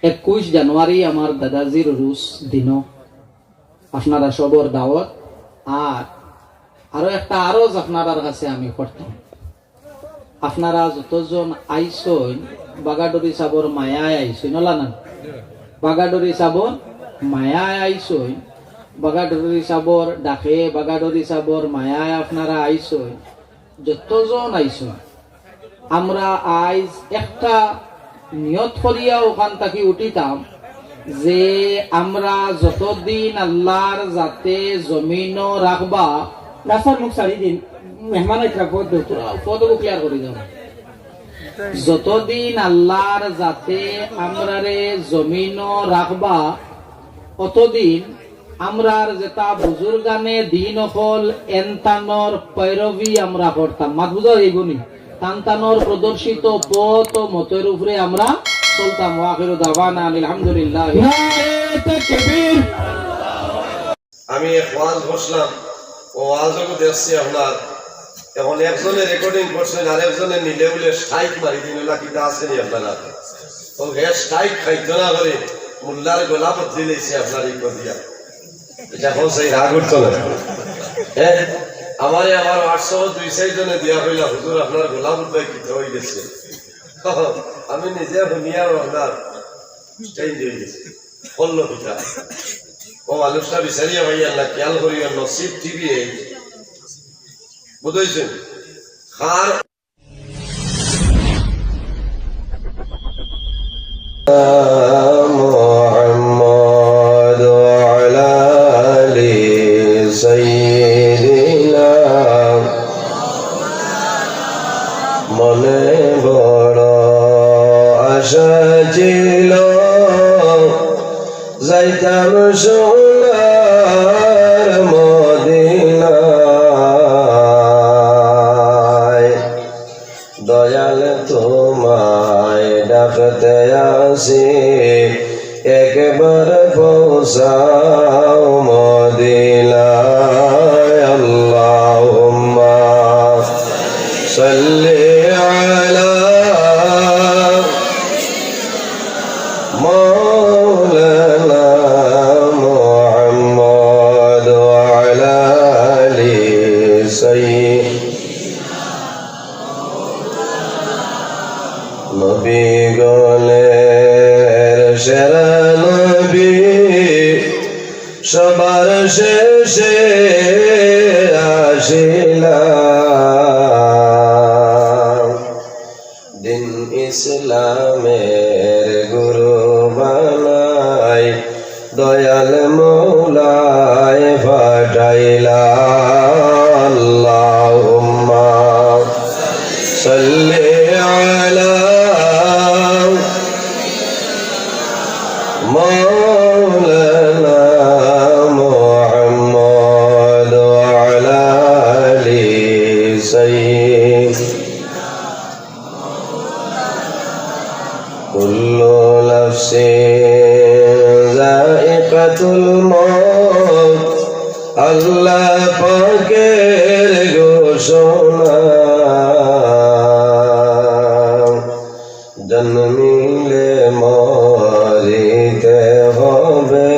একুশ জানুয়ারি আমার দাদাজির রুশ দিনো আপনারা সবর দাওয়াত। আর আরো একটা আরজ আপনারার কাছে আমি করতাম, আপনারা যতজন আইছইন, বাগাডুরি সাবর মায়ায় আইছইন, অলা না? বাগাডুরি সাবর মায়ায় আইছইন, বাগাডুরি সাবর ডাকে, বাগাডুরি সাবর মায়ায় আপনারা আইছইন, যতজন আইছইন, আমরা আইজ একটা নিয়ত করিয়া অখান থাকি উঠিতাম যে আমরা যতদিন আল্লাহর জাতে জমিনো রাখবা, রাস্তার মুখ ছাড়ি দিন, মেহমান আইতরা, পথ দেও। পথ ক্লিয়ার করি দাও। যতদিন আল্লাহর জাতে আমরারে জমিনো রাখবা, অতদিন আমরার যেতা বুজুর্গানে দিন অকল, এন্তানোর পয়রবি আমরা করতাম। মাত বুঝা যাইবো নি? তান তানোর প্রদর্শিত পথ ও মতর উপরে আমরা চলতাম। ওয়া আখিরু দাওয়ানা আনিল হামদুলিল্লাহ। নারায়ে তাকবীর। আমি এক ওয়াজ বসলাম, ও ওয়াজও দেখছি আপনার। এখন একজনে রেকর্ডিং করছেন, আর একজনে নিলে বলে স্ট্রাইক মারি দিন, অলা কিতা আছে নি আপনারা? ও হে স্ট্রাইক খাইতো না করে মোল্লার গলা বদলি লইছে আপনার এই কদিয়া। ইটা অখন সেই রাগ উঠতো না। হ্যাঁ, আমারে আমার WhatsApp-ও দুই চাইর জনে দিয়া কইলা, "হুজুর, আপনার গলা বদলাই কিতা অই গেছে?" আমি নিজে হুনিয়া আপনার চেঞ্জ অই গেছে। করলো কিতা? ও মানুষটা বিচারিয়া পাইয়ার না, খেয়াল করিও, নসিব টিভি এই। বুঝাইছেন? খার محمد وعلى آل سيدنا। মনে বড় আশা ছিল, যাইতাম সোনার মদিনায়। দয়াল তোমায় ডাকতে আসি, একবার পৌঁছাও মদিনায়। আল্লাহুম্মা সাল্লি আলা মাওলানা মুহাম্মদ ওয়া আলা আলি সাইয়্যিদিনা নবী গণের সেরা নবী, সবার শেষে আসিলা। দিন ইসলামের গুরু বানাই দয়াল মৌলায় পাঠাইলা। আল্লাহুম্মা সাল্লি আলা মাওলানা মুহাম্মদ ওয়া আলা আলি সাইয়্যিদিনা। কুল্লু নাফসিন যায়িকাতুল মাউত, আল্লাহ পাকের ঘোষণা। জন্মিলে মরিতে হবে,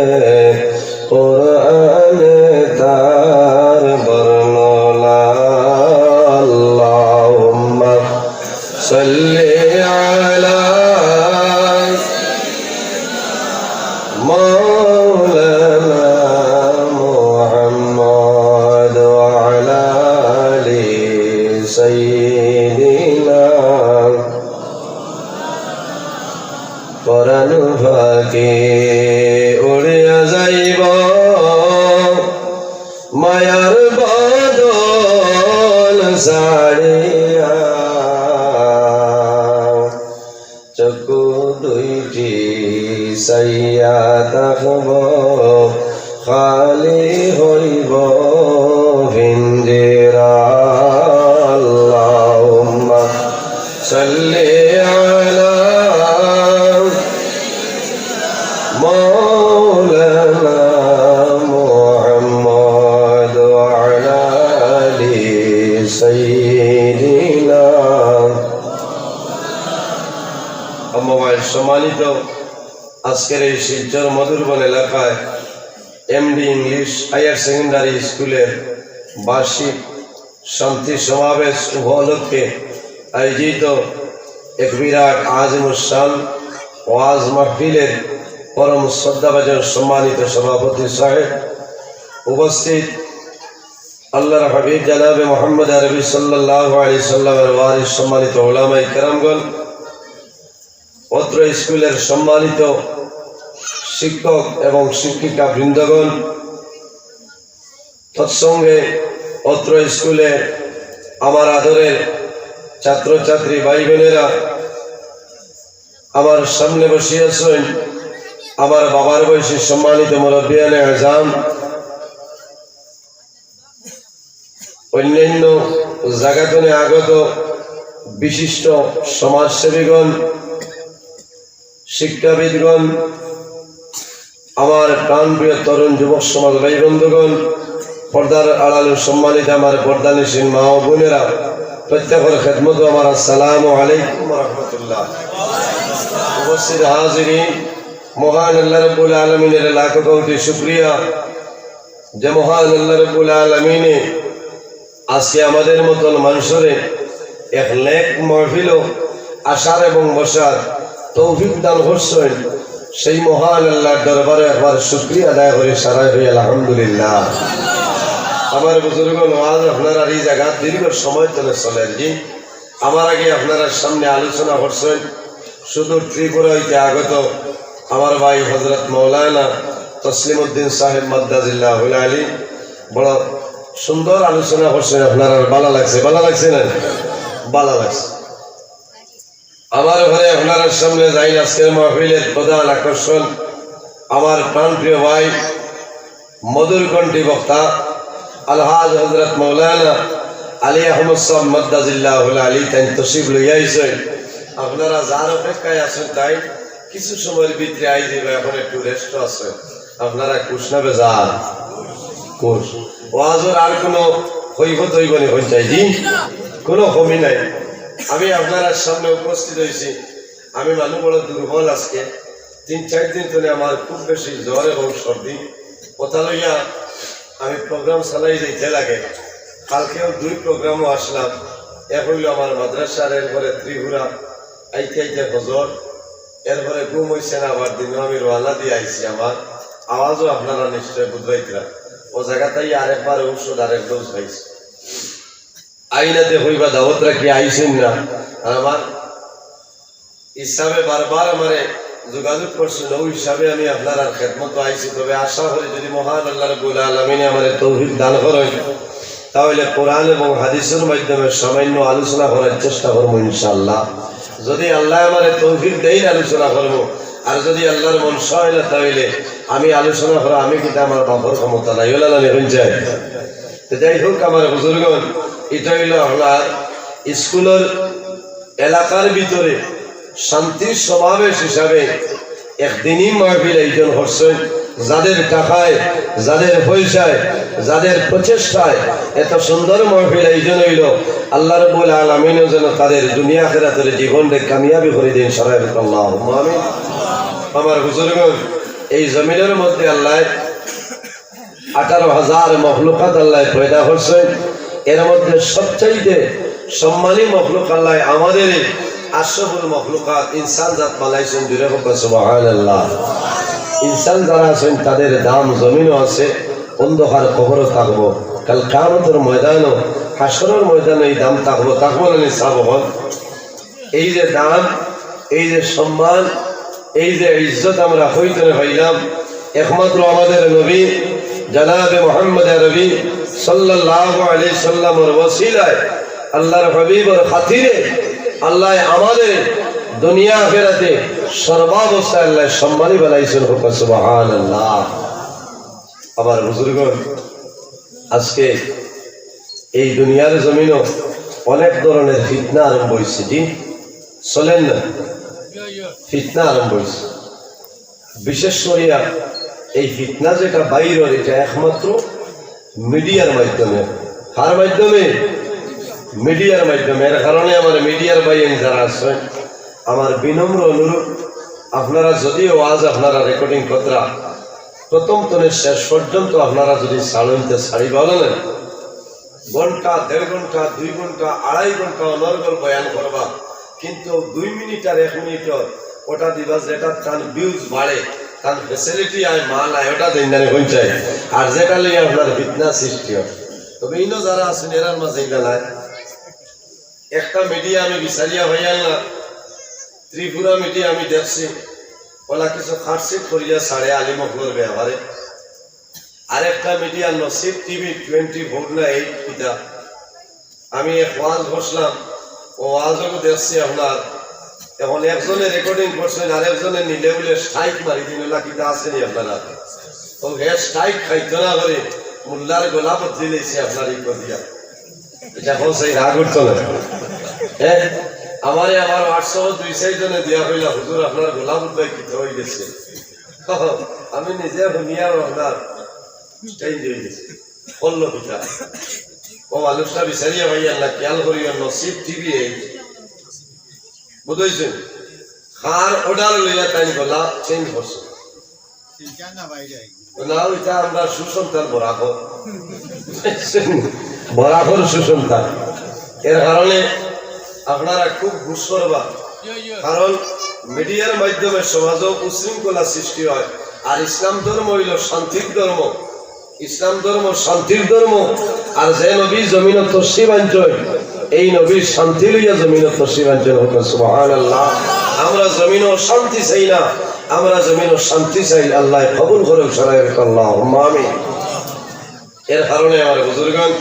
কোরআনে তার বর্ণনা। আল্লাহুম্মা সাল্লি আলা মাওলানা মুহাম্মদ ওয়া আলা আলি সাইয়্যিদিনা পাখি উড়িয়া যাইব মায়ার বাদল ছাড়িয়া। চক্ষু দুইটি চাইয়া থাকব, খালি হইব পিঞ্জিরা। আল্লাহুম্মা সাল্লি আলা মাওলানা মুহাম্মদ ওয়া আলা আলি সাইয়্যিদিনা। আম্মা বাদ, সম্মানিত, আজকের এই শিলচর মধুরবন এলাকায় এমডি ইংলিশ হায়ার সেকেন্ডারি স্কুলের বার্ষিক শান্তি সমাবেশ উপলক্ষে আয়োজিত এক বিরাট আজিমুস শান ওয়াজ মাহফিলের পরম শ্রদ্ধাভাজন সম্মানিত সভাপতি সাহেব, উপস্থিত আল্লাহর হাবিব জনাবে মোহাম্মদ আরবি সাল্লাল্লাহু আলাইহি সাল্লামের ওয়ারিস সম্মানিত উলামায়ে কেরামগণ, অত্র স্কুলের সম্মানিত শিক্ষক এবং শিক্ষিকা বৃন্দগণ, তৎসঙ্গে অত্র স্কুলে আমার আদরের ছাত্রছাত্রী ভাই বোনেরা, আমার সামনে বসিয়া আছেন আমার বাবার বয়সী সম্মানিত মুরব্বিয়ানে আজাম, অন্যান্য জাগা তনে আগত বিশিষ্ট সমাজসেবীগণ, শিক্ষাবিদগণ, আমার প্রাণপ্রিয় তরুণ যুবক সমাজ ভাই বন্ধুগণ, পর্দার আড়ালে সম্মানিত আমার পর্দানিশীন মা ও বোনেরা, প্রত্যেকের খেদমতো আমার আসসালামু আলাইকুম ওয়া রাহমাতুল্লাহ। উপস্থিত হাজিরিন, মহান আল্লাহ রাব্বুল আলামিনের লাখো কোটি শুকরিয়া যে মহান আল্লাহ রাব্বুল আলামিনে আজকে আমাদের মতন মানুষরে এক নেক মাহফিলো আসার এবং বসার তৌফিক দান করছেন, সেই মহান আল্লাহর দরবারে একবার শুকরিয়া আদায় করি, সারাই হই আলহামদুলিল্লাহ। আমার বুজুর্গ নওয়াজ, আপনারা এই জায়গা দীর্ঘ সময় ধরে চলেন, জি, আমার আগে আপনারা সামনে আলোচনা করছেন সুদূর ত্রিপুরা হইতে আগত আমার ভাই হযরত মাওলানা তসলিমউদ্দিন সাহেব মাদ্দাজিল্লাহুল আলী। বড় সুন্দর আলোচনা করছেন আপনারা, ভালা লাগছে, ভালা লাগছে না? ভালা লাগছে। আমার ঘরে আপনারা সামনে যাই আজকের মাহফিলের প্রধান আকর্ষণ আমার প্রাণপ্রিয় ভাই মধুর কণ্ঠী বক্তা আলহাজ হযরত মাওলানা আলী আহমদ সাহেব মাদ্দাজিল্লাহুল আলী তাইন তশরিফ লইয়া আইছেন। আপনারা যার অপেক্ষায় আছেন তাই কিছু সময়ের ভিতরে আই যাইবা, এখন একটু রেস্ট আছে। আপনারা খুশ না বেজার? খুশ। ওয়াজর আর কোনো কৈফত হইব নি, কোন চাই জি? কোনো কমি নাই। আমি আপনারা সামনে উপস্থিত হইছি, আমি মানুষ বড় দুর্বল আজকে। তিন চার দিন ধরে আমার খুব বেশি জ্বর এবং সর্দি। কথা লইয়া আমি প্রোগ্রাম চালাই যাইতে লাগে। কালকেও দুই প্রোগ্রামও আসলাম, এক হইল আমার মাদ্রাসার, এরপরে ত্রিপুরা, আইতে আইতে হজর, এরপরে ঘুম হইছে না, আবার দিনও আমি রওয়ানা দিয়ে আইছি। আমার আওয়াজও আপনারা নিশ্চয় বুঝবাইতরা। ও জায়গাতেই আরেকবার ঔষধ, আরেক ডোজ খাইছি। আইনাতে কইবা দাওয়াত রাখি আইছেন না। আর আমার হিসাবে বারবার আমারে যোগাযোগ করছেন, ওই হিসাবে আমি আপনারার খেদমতো আইছি। তবে আশা করি যদি মহান আল্লাহ রাব্বুল আলামিনে আমারে তৌফিক দান করেন, তাহলে কোরআন এবং হাদিসের মাধ্যমে সামান্য আলোচনা করার চেষ্টা করবো ইনশাআল্লাহ। যদি আল্লাহ আমারে তৌফিক দেন আলোচনা করবো, আর যদি আল্লাহর মন চায় না, তাহলে আমি আলোচনা করা, আমি কিন্তু আমার বাপর ক্ষমতা নাই, ওলা না, এখন চাই। তো যাই হোক, আমার বুজুর্গণ, এটা হইল আপনার স্কুলের এলাকার ভিতরে শান্তির সমাবেশ হিসাবে এক দিনই মাহফিল আয়োজন করছেন। যাদের টাকায়, যাদের পয়সায়, যাদের প্রচেষ্টায় এত সুন্দর মাহফিল আয়োজন হইল, আল্লাহ রাব্বুল আলামিনও যেন তাদের দুনিয়া আখিরাতের জীবনকে কামিয়াবি করে দিন। সবাই বলুন, আল্লাহুম্মা আমিন। আমার বুজুর্গণ, এই জমিনের মধ্যে আল্লাহ আঠারো হাজার মখলুকাত আল্লাহ পয়দা করছেন। এর মধ্যে সবচাইতে সম্মানী মখলুক আল্লাহ আমাদের এই আশরাফুল মখলুকাত ইনসান জাত বানাইছেন। জুড়ে হোক সুবহানাল্লাহ। ইনসান যারা আছেন তাদের দাম জমিনও আছে, অন্ধকার কবরও থাকবো, কাল কিয়ামতের ময়দানও, হাশরের ময়দানে এই দাম থাকবো, থাকবো না নি সাব হন? এই যে দাম, এই যে সম্মান, এই যে ইজ্জত আমরা কই তনে পাইলাম, একমাত্র আমাদের নবী জনাবে মুহাম্মদ আরবি সাল্লাল্লাহু আলাইহি সাল্লামর ওসিলায় আল্লাহর হাবিবর খাতিরে আল্লাহ আমাদের দুনিয়া আখেরাতে সর্বাবস্থায় আল্লাহ সম্মানী বানাইছেন। হোক সুবহানাল্লাহ। আমার বুজুর্গণ, আজকে এই দুনিয়ার জমিনও অনেক ধরনের ফিতনা আরম্ভ হইছে, জি, চলেন না, ফিতনা আরম্ভ হইছে। বিশেষ করিয়া এই ফিতনা যেটা বাইরর, এটা একমাত্র মিডিয়ার মাধ্যমে। কার মাধ্যমে? মিডিয়ার মাধ্যমে। এর কারণে আমার মিডিয়ার ভাই যারা আছেন, আমার বিনম্র অনুরোধ, আপনারা যদিও ওয়াজ আপনারা রেকর্ডিং করতরা, প্রথম তনে শেষ পর্যন্ত আপনারা যদি ছাড়ইন তে ছাড়িবা না, ঘন্টা, দেড় ঘন্টা, দুই ঘন্টা, আড়াই ঘন্টা অনর্গল বয়ান করবা, কিন্তু দুই মিনিট আর এক মিনিটর ওটা দিবা যেটা তান ভিউজ বাড়ে, তান ফেসিলিটি আয়, মাল আয়, ওটা দিন জানি পৌঁছায়। আর যেটা লইয়া আপনার ফিতনা সৃষ্টি হয়, তবে ইনো যারা আছেন এরার মাঝে ইলা নাই। একটা মিডিয়া আমি বিচারিয়া হইয়াল না, ত্রিপুরা মিডিয়া আমি দেখছি, ওলা কিছু কাটছিট করিয়া ছাড়ে আলিম অকলর ব্যাপারে। আরেকটা মিডিয়া নসিব টিভি টোয়েন্টি ফোর না এইট কিতা, আমি এক ওয়াজ বসলাম, ও ওয়াজও দেখছি আপনার। এখন একজনে রেকর্ডিং করছেন, আরেকজনে নিলে বলে স্ট্রাইক মারি দিন, ওলা কিতা আছেনি আপনারা? ও হে স্ট্রাইক খাইতো না করে মোল্লার গলা বদলি লইছে আপনার এই কদিয়া। এটা এখন সেই রাগ উঠতো না। হ্যাঁ, আমারে আমার হোয়াটসঅ্যাপে দুই চাইর জনে দিয়া কইলা, "হুজুর, আপনার গলা বুধ ভাই কিতা হয়ে গেছে।" আমি নিজে শুনিয়া আপনার চেঞ্জ হয়ে গেছে। করলো কিতা? ও মানুষটা বিচারিয়া ভাই আল্লাহ খেয়াল করিও, নসিব টিভি এই। বুঝ হইছে? কার অর্ডার লইয়া তাই গলা চেঞ্জ করছে। না, ওইটা আমরা সুসন্তান বরাবর। বরাবর সুসন্তান। এর কারণে আপনারা খুব বুঝ করবা, কারণ মিডিয়ার মাধ্যমে সমাজও উশৃঙ্খলা সৃষ্টি হয়। আর ইসলাম ধর্ম হইল শান্তির ধর্ম। ইসলাম ধর্ম শান্তির ধর্ম। আর যে নবী জমিন তশরিফ আনছইন, এই নবীর শান্তি লইয়া জমিন তশরিফ আনছইন। হোক সুবহানাল্লাহ। আমরা জমিন অশান্তি চাই না, আমরা জমিন শান্তি চাই। আল্লাহ কবুল করুক, সরাই রাখুক, আল্লাহুম্মা আমিন। এর কারণে আমার বুজুর্গান,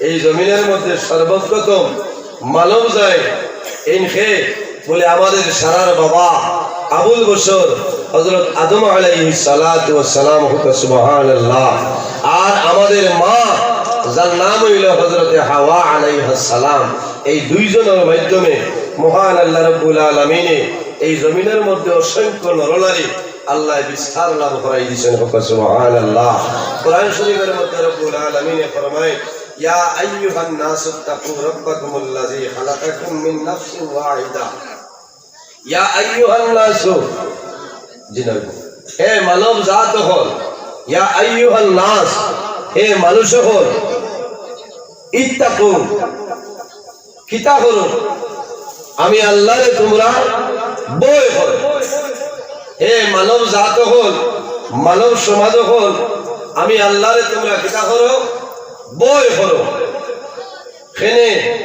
এই জমিনের মধ্যে সর্বপ্রথম মানব যায়, এইনকে বলে আমাদের সারার বাবা আবুল বশর হযরত আদম আলাইহিস সালাতু ওয়াস সালাম, হোক সুবহানাল্লাহ। আর আমাদের মা, যার নাম হইল হযরতে হাওয়া আলাইহাস সালাম, এই দুইজনের মাধ্যমে মহান আল্লাহ রাব্বুল আলামিনে এই জমিনের মধ্যে অসংখ্য নরনারী আল্লাহ বিস্তার লাভ করাই দিয়েছেন। হোক সুবহানাল্লাহ। কোরআন শরীফের মধ্যে রব্বুল আলামিনে ফরমায়, "ইয়া আইয়ুহান নাসু ইত্তাকু রাব্বাকুমুল্লাযী খালাকাকুম মিন নাফসিন ওয়াহিদা।" ইয়া আইয়ুহান নাসু, জি না, হে মানব জাত অকল, ইয়া আইয়ুহান নাস, হে মানুষ অকল, ইত্তাকু, কিতা করো? আমি আল্লাহরে তোমরা ভয় করো। হে মানব জাত অকল, মানব সমাজ অকল, আমি আল্লাহরে তোমরা কিতা করো? ভয় করো। কেনে,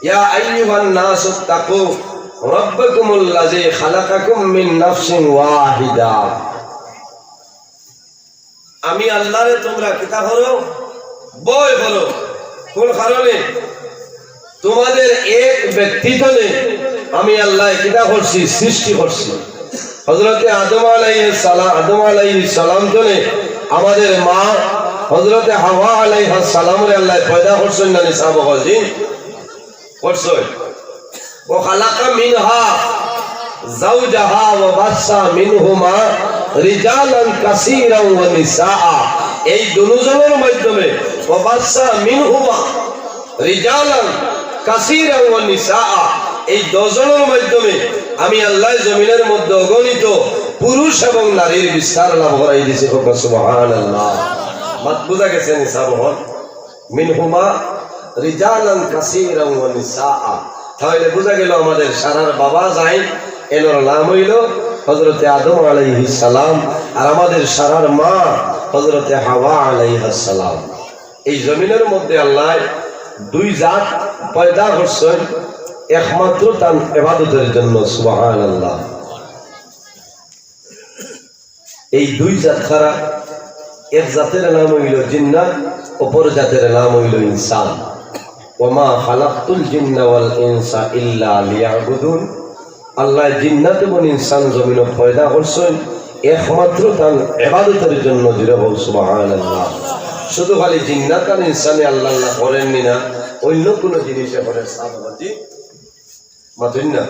ইয়া আইয়ুহান নাসু ইত্তাকু রাব্বাকুমুল্লাযী খালাকাকুম মিন নাফসিন ওয়াহিদা। আমি আল্লাহরে তোমরা কিতা করো? ভয় করো। কোন কারণে? তোমাদের এক ব্যক্তি তনে আমি আল্লাহ কিতা করছি? সৃষ্টি করছি। হযরতে আদম আলাইহিস সালাম, আদম আলাইহিস সালাম তনে আমাদের মা হযরতে হাওয়া আলাইহাস সালামরে আল্লাহ পয়দা করছেন না নি সাহাবা বকল? জি, করছেন। ওয়া খালাকা মিনহা যাওজাহা ওয়া বাসসা মিনহুমা রিজালান কাসীরান ওয়া নিসাআ। এই দুজনের মাধ্যমে, ওয়া বাসসা মিনহুমা রিজালান কাসীরান ওয়া নিসাআ, এই দুজনের মাধ্যমে আমি আল্লাহ জমিনের মধ্যে অগণিত পুরুষ এবং নারীর বিস্তার লাভ করাই দিছে। হোক সুবহানাল্লাহ। মাত বুঝা গেছে নি সাহাবা বকল? মিনহুমা রিজালান কাসীরান ওয়া নিসাআ। তাহলে বুঝা গেল আমাদের সারার বাবা যাইন, এনর নাম হইল হযরতে আদম আলাইহিস সালাম, আর আমাদের সারার মা হযরতে হাওয়া আলাইহাস সালাম। এই জমিনের মধ্যে আল্লাহ দুই জাত পয়দা করছেন একমাত্র তান ইবাদতের জন্য। সুবহানাল্লাহ। এই দুই জাত খারা, এক জাতের নাম অইলো জিন্নাত, অপর জাতের নাম অইলো ইনসান। ওয়া মা খালাকতুল জিন্না ওয়াল ইনসা ইল্লা লিয়াবুদুন। আল্লায় জিন্নাত এবং ইনসান জমিনো পয়দা করছইন একমাত্র তান ইবাদতর জন্য। জুরে বল সুবহানাল্লাহ। শুধু খালি জিন্নাত আর ইনসানে আল্লাহ আল্লাহ করেননি না, অইন্য কুনু জিনিসে করের সাথে মাতইন না।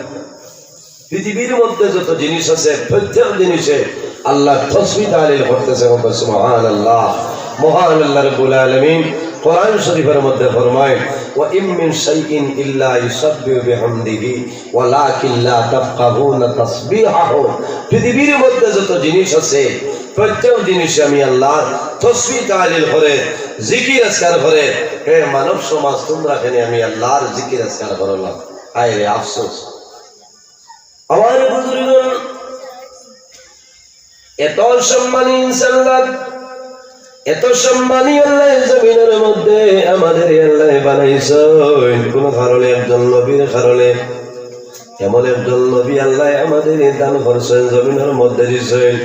পৃথিবীর মধ্যে যত জিনিস আছে, প্রত্যেক জিনিসে আল্লাহর তসবিহ তাহলিল করতেছে। বলুন সুবহানাল্লাহ। মহান আল্লাহ রাব্বুল আলামিন কোরআন শরীফের মধ্যে ফরমায়, "ওয়া ইম মিন শাইইন ইল্লা ইউসাব্বিহু বিহামদিহি ওয়ালাকিন লা তাফকাহুনা তাসবিহাহুম।" পৃথিবীর মধ্যে যত জিনিস আছে, প্রত্যেক জিনিসে আমি আল্লাহর তসবিহ তাহলিল করে, জিকির আজকার করে। হে মানব সমাজ, তোমরা কেনে আমি আল্লাহর জিকির আজকার করো না? হায় রে আফসোস। আমার বুজুর্গ, এত সম্মানী ইনসান আল্লাহ, এত সম্মানী আল্লাহ জমিনের মধ্যে আমাদের আল্লাহ বানাইছইন। কোন কারণে? একজন নবীর কারণে। এমন একজন নবী আল্লাহ আমাদের দান করছইন, জমিনের মধ্যে দিছইন।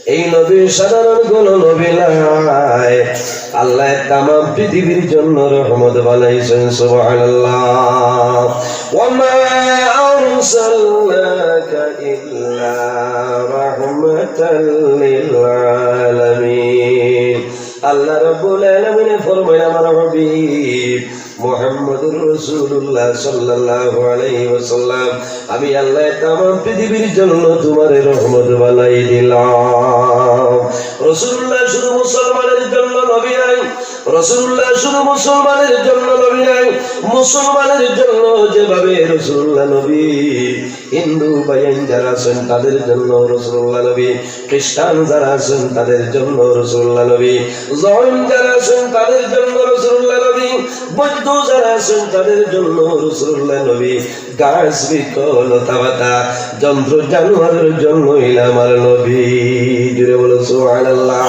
এই নবী সাধারণ কোন নবী নায়, আল্লাহ তামাম পৃথিবীর জন্য রহমত বানাইছইন। সুবহানাল্লাহ। ওয়া মা আরসালনাকা ইল্লা রাহমাতাল লিল আলামিন। আল্লাহ রাব্বুল আলামিনে ফরমায়, আমার হাবিব মুহাম্মদুর রাসূলুল্লাহ সাল্লাল্লাহু আলাইহি ওয়াসাল্লাম, আমি আল্লাহ তামাম পৃথিবীর জন্য তোমারে রহমত বানাই দিলাম। রাসূলুল্লাহ শুধু মুসলমানের জন্য নবী নায়, রাসূলুল্লাহ শুধু মুসলমানের জন্য নবী নায়, মুসলমানের জন্য যেভাবে রাসূলুল্লাহ নবী, হিন্দু ভাইয়াইন যারা আছেন তাদের জন্য রাসূলুল্লাহ নবী, খ্রিস্টান যারা আছেন তাদের জন্য রাসূলুল্লাহ নবী, জৈন যারা আছেন তাদের জন্য রাসূলুল্লাহ নবী, বৌদ্ধ যারা আছেন তাদের জন্য রাসূলুল্লাহ নবী, গাছ বৃক্ষ লতা পাতা যন্ত্র জানোয়ারের জন্য অইলা আমার নবী। জুরে বলো সুবহানাল্লাহ।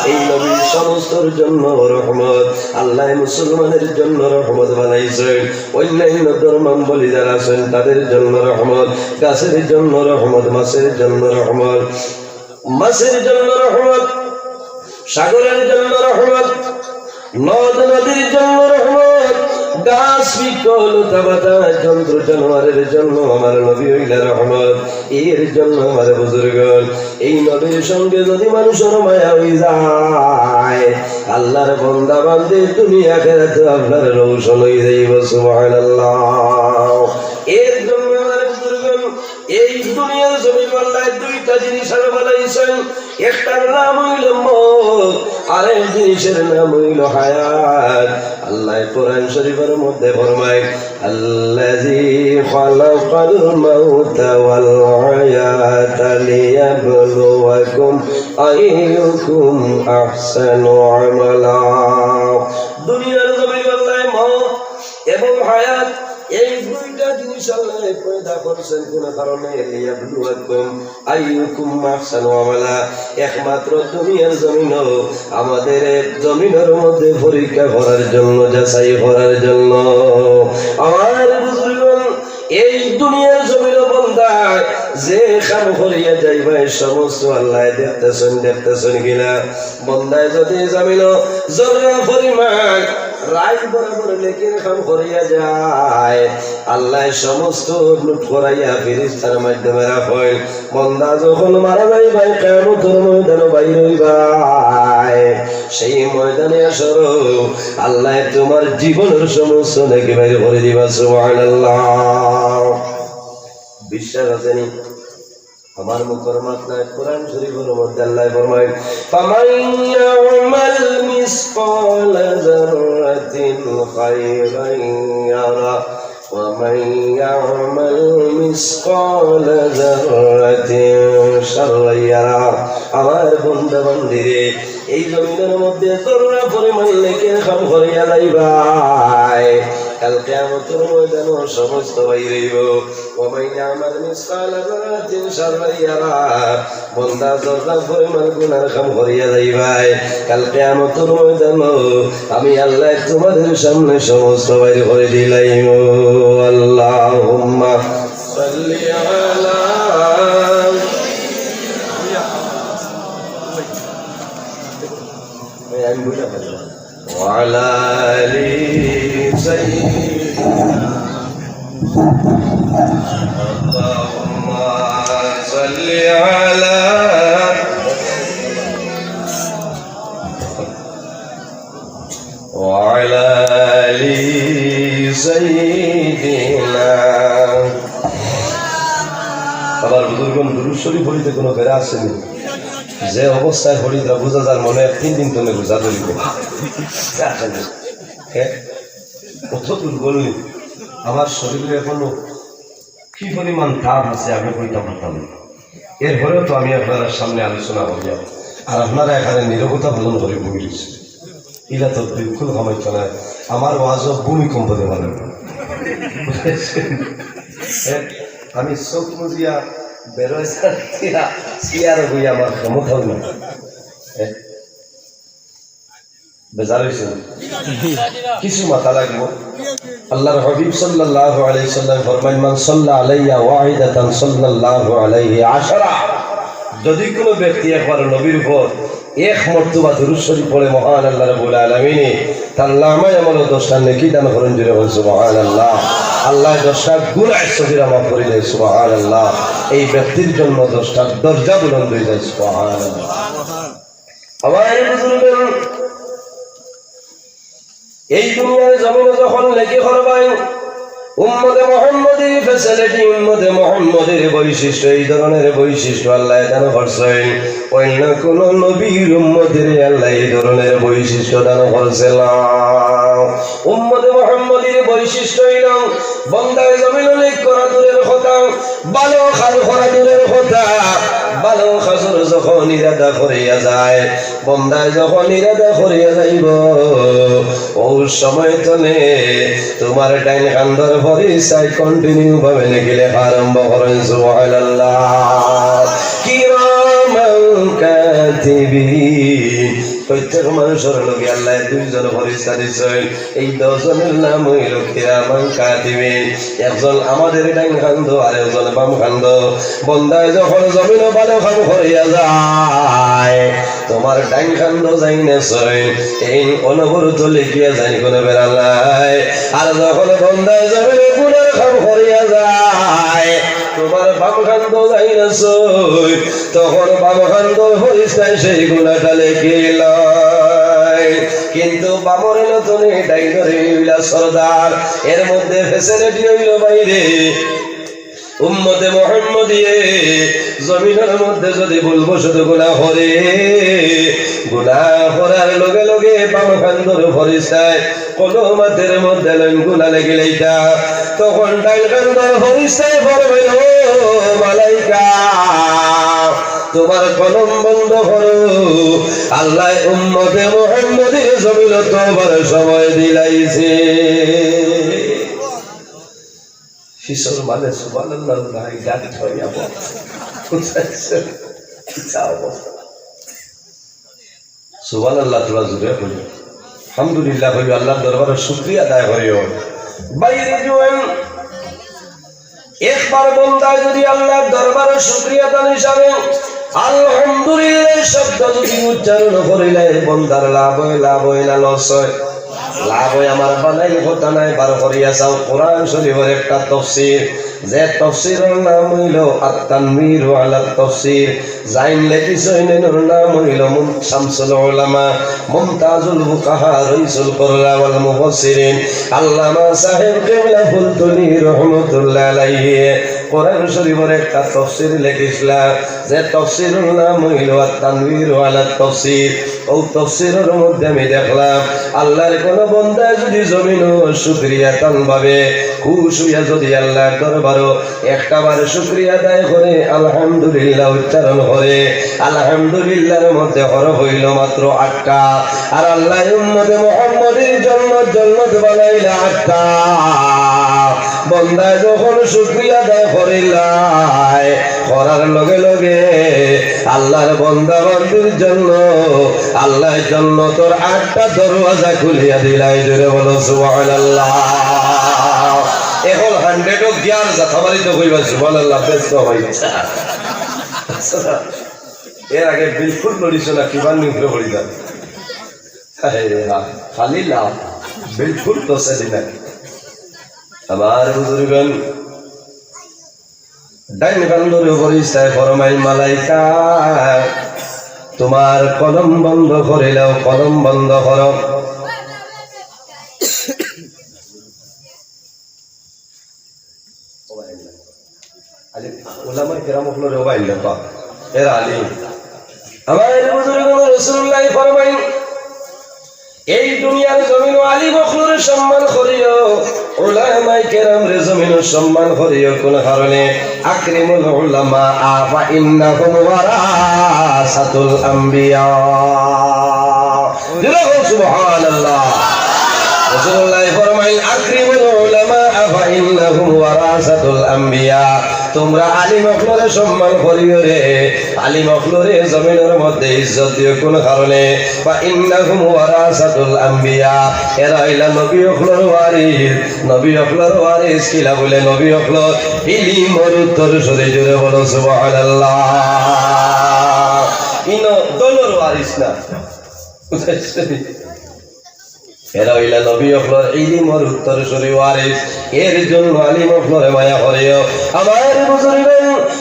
এই নবী সমস্তর জন্য রহমত। আল্লাহ মুসলমানের জন্য রহমত বানাইছইন। অন্যান্য ধর্মাবলম্বী যারা আছেন তাদের জন্য রহমত, গাছের জন্য রহমত, মাছের জন্য রহমত, মাছের জন্য রহমত, সাগরের জন্য রহমত, নদ নদীর জন্য রহমত, গাছ বৃক্ষ লতা পাতা যন্ত্র জানোয়ারের জন্য আমার নবী অইলা রহমত। এর জন্য আমার বুজুর্গ, এই নবীর সঙ্গে যদি মানুষের মায়া অই যায়, আল্লাহর বন্দা বান্দি দুনিয়া আখেরাতে আপনার রোশন অই যাইব। সুবহানাল্লাহ। এর জন্য আমার বুজুর্গ, এই দুনিয়ার জমিন আল্লাহ দুইটা জিনিস আরো বানাইছইন, একটার নাম অইলো মউত, আরেক জিনিসের নাম অইলো হায়াত। আল্লাহ কোরআন শরীফের মধ্যে ফরমায়, আল্লাযী খালাকাল মাউতা ওয়াল হায়াতা লিয়াবলুয়াকুম আইয়ুকুম আহসানু আমালা। দুনিয়ার জমিন আল্লাহ মউত এবং হায়াত, এই দুইটা জিনিস আল্লাহ পয়দা করছইন কোন কারণে? লিয়াবলুয়াকুম আইয়ুকুম আহসানু আমালা। একমাত্র দুনিয়ার জমিনও আমাদের এই জমিনের মধ্যে পরীক্ষা করার জন্য, যাচাই করার জন্য। আমার বুজুর্গ, এই দুনিয়ার জমিনও বন্দায় যে কাম করিয়া যাইবায়, সমস্ত আল্লাহ দেখতেছইন, দেখতেছইন কিনা? বন্দায় যদি জমিনও জর্রা পরিমাণ রাইত বরাবর নেকির কাম করিয়া যায়, আল্লাহ সমস্ত নোট করাইয়া ফিরিস্তার মাধ্যমে রাখইন। বন্দা যখন মারা যাইবায়, কিয়ামতর ময়দানো বাইর অইবায়, সেই ময়দানে হাশরো আল্লাহ তোমার জীবনের সমস্ত নেকি বাইর করি দিবা। সুবহানাল্লাহ। বিশ্বাস আছেনি? আমার মুখর মাত নায়, কোরআন শরীফের মধ্যে আল্লাহ ফরমায়, "ফামান ইয়া'মাল মিসকালা যাররাতিন খায়রান ইয়ারা, ওয়া মান ইয়া'মাল মিসকালা যাররাতিন শাররান ইয়ারা।" আমার বন্দা বান্দিরে, এই জমিনের মধ্যে জর্রা পরিমাণ নেকির কাম করিয়া যাইবায়, কাল কিয়ামতর ময়দানো সমস্ত বাইর অইবো। ওয়া মান ইয়া'মাল মিসকালা যাররাতিন শাররান ইয়ারা। বন্দা জর্রা পরিমাণ গুনার কাম করিয়া যাইবায়, কাল কিয়ামতর ময়দানো আমি আল্লাহ তোমাদের সামনে সমস্ত বাইর করি দিলাইমু। আল্লাহুম্মা সাল্লি আলা اللهم صل على وعلى آل سيدنا। আমার বুজুর্গন দুরূদ শরীফ পড়িতে কোনো বেড়া আছে নি? যে অবস্থায় পড়ি, তা বুঝা যার মনে এক তিন দিন তলে বুঝা ধরিব। হ্যাঁ? কত দুর্বল নি? আমার শরীরে এখনো কি পরিমাণ তাপ আছে আমি কইতাম পারতাম না। এরপরেও তো আমি আপনারার সামনে আলোচনা করিয়া, আর আপনারা এখানে নীরবতা পালন করি বই রইছি। ইলা তো বিলকুল সমস্যা নাই। আমার ওয়াজও ভূমিকম্প দেওয়া লাগবে। আমি চোখ মুজিয়া বেরোয় দিয়া চেয়ারে বই আমার ক্ষমতাও নাই। বেজার হইছে না? কিছু মাতা লাগবো। আল্লাহর হাবিব সাল্লাল্লাহু আলাইহি সাল্লাম ফরমাইন, "মান সাল্লা আলাইয়া ওয়াহিদাতান সাল্লাল্লাহু আলাইহি আশারা।" যদি কোনো ব্যক্তি একবার নবীর উপর এক মর্তবা দুরূদ শরীফ পড়ে, মহান আল্লাহ রাব্বুল আলামিনে তার নামায় আমল দশটা নেকি দান করেন, জোরে বলেন সুবহানাল্লাহ। আল্লাহ দশটা গুনাহ সগীরা মাফ করে দেয়, সুবহানাল্লাহ। এই ব্যক্তির জন্য দশটা দরজা বুলন্দ হয়ে যায়, সুবহানাল্লাহ। আমার বুজুর্গ, এই দুনিয়ার জমিনে যখন নেকি করবাই, উম্মতে মুহাম্মদীর facility, উম্মতে মুহাম্মদীর বৈশিষ্ট্য, এই ধরনের বৈশিষ্ট্য আল্লাহ দান করছেন। অন্য কোন নবীর উম্মতের আল্লাহ এই ধরনের বৈশিষ্ট্য দান করছে না। উম্মতে মুহাম্মদীর বৈশিষ্ট্য হইল, বন্দায় জমিন নেক করা দূরের কথা, ভালো কাজ করা দূরের কথা, ভালো কাজর যখন ইরাদা করিয়া যায়, বন্দায় যখন ইরাদা করিয়া যাইব, ওই সময় তনে তোমার ডাইন কান্দর ফরিস্তায় continue ভাবে নেকি লেখা আরম্ভ করেন। সুবহানাল্লাহ। কিরামান কাতিবিন। প্রত্যেক মানুষের লগে আল্লাহ দুইজন ফরিস্তা দিছেন। এই দুইজনের নাম হইল কিরামান কাতিবিন। একজন আমাদের ডাইন কান্দো আর একজন বাম কান্দো। বন্দায় যখন জমিনো ভালো কাম করিয়া যায়, তোমার ডাইন কান্দো যাই না সইন, এই অনবরত লেখিয়া যাইন, কোনো বেড়া নাই। আর যখন বন্দায় জমিনো গুনার কাম করিয়া যায়, তোমার বাম কান্দো যাই না সইন, তখন বাম কান্দর ফরিস্তায় সেই গুনাটা লেখিলায়। কিন্তু বামরে নতুন ডাইনরে হইলা সর্দার, এর মধ্যে facility হইল বাইরে। উম্মতে মুহাম্মদিয়ে জমিনের মধ্যে যদি ভুলবশত গুনাহ করে, গুনাহ করার লগে লগে বাম কান্দর ফরিস্তায় কলম আতের মধ্যে লইন গুনা লেখিলাইতা, তখন ডাইন কান্দর ফরিস্তায় ফরমাইল, "ও মালাইকা, তোমার কলম বন্ধ করো, আল্লাহ উম্মতে মুহাম্মদীর জমিনো তওবার সময় দিলাইছে।" কিশোর মানে সুবহানাল্লাহ নাই, গাড়ি ছড়িয়া বল। কোথায় সে? কিতা অবস্থা? সুবহানাল্লাহ, তোরা জোরে কইও। আলহামদুলিল্লাহ কইও, আল্লাহর দরবারে শুকরিয়া আদায় করিও। বাইরে জুয়ান, একবার বন্দায় যদি আল্লাহর দরবারে শুকরিয়া আদায় হিসাবে আলহামদুলিল্লাহ শব্দ যদি উচ্চারণ করিলে বন্দার লাভ হয়, লাভ হয় না loss হয়? লাভ হয়। আমার বানাইল কথা নাই, বার করিয়া চাও। কোরআন শরীফের একটা তফসির, যে তফসিরের নাম হইল আত-তানবীর আলা তফসির, যাইন লেখিছইন এনর নাম হইল মুন-, শামসুল উলামা, মুমতাজুল ফুকাহা, রইসুল কুররা ওয়াল মুফাসসিরিন, আল্লামা সাহেব কিবলা ফুলতলি রহমতুল্লাহ আলাইহি কোরআন শরীফের একটা তফসির লেখিছলা, যে তফসিরের নাম হইল আত-তানবীর আলা তফসির। ও তফসিরের মধ্যে আমি দেখলাম, আল্লাহর কোন বন্দায় যদি জমিনো শুকরিয়া তান ভাবে খুশ হইয়া যদি আল্লাহর দরবারো একটা বার শুকরিয়া আদায় করে, আলহামদুলিল্লাহ উচ্চারণ করে, আলহামদুলিল্লাহর মধ্যে হরফ হইল মাত্র আটটা, আর আল্লাহ উম্মতে মুহাম্মদীর জন্য জন্নত বানাইলা আটটা। বন্দায় যখন শুকরিয়া আদায় করিলায়, করার লগে লগে আল্লাহর বন্দা বান্দির জন্য আল্লাহ জন্নতর আটটা দরওয়াজা খুলিয়া দিলায়। জোরে বলো সুবহানাল্লাহ। এখন hundred ও গিয়ার যাতাবাড়ি তো কইবা সুবহানাল্লাহ, ব্যস্ত হইছে। এর আগে বিলকুল লড়িছ না, কিমান নিউট্রে পড়ি যাবে। আরে হা, খালি লাভ, বিলকুল তো সেদিন আগে। আমার বুজুর্গন, ডাইন কান্দর ফিরিস্তায় ফরমাইল, "মালাইকা, তুমার কলম বন্ধ করিলাও, কলম বন্ধ করো।" আলিম, উলামায়ে কেরাম অকলরে ও বাইন না, এরা আলিম। আমার বুজুর্গ রাসূলুল্লাহ ফরমাইন, এই দুনিয়ার জমিনো আলিম অকলরে সম্মান করিও, উলামায়ে কেরামরে জমিনো সম্মান করিও। কোন কারণে? আকরিমুল উলামা ফা ইন্নাহুম ওয়ারাসাতুল আম্বিয়া। জোরে কও সুবহানাল্লাহ। রাসূলুল্লাহ ফরমাইন, "আকরিমুল উলামা ফা ইন্নাহুম ওয়ারাসাতুল আম্বিয়া।" তুমরা আলিম অকলরে সম্মান করিও রে, আলিম অকলরে জমিনর মধ্যে ইজ্জত দিও। কোন কারণে? "ফা ইন্নাহুম ওয়ারাসাতুল আম্বিয়া।" এরা অইলা নবী অকলর ওয়ারিস। নবী অকলর ওয়ারিস কিলা বুলে? নবী অকলর ইলিমর উত্তরসূরি। জোরে বলো সুবহানাল্লাহ। ইনো দলর ওয়ারিস না। এরা অইলা নবী অকলর ইলিমর উত্তরসূরি ওয়ারিস। এর জন্য আলিম অকলরে মায়া করিও। আমার বুজুর্গ,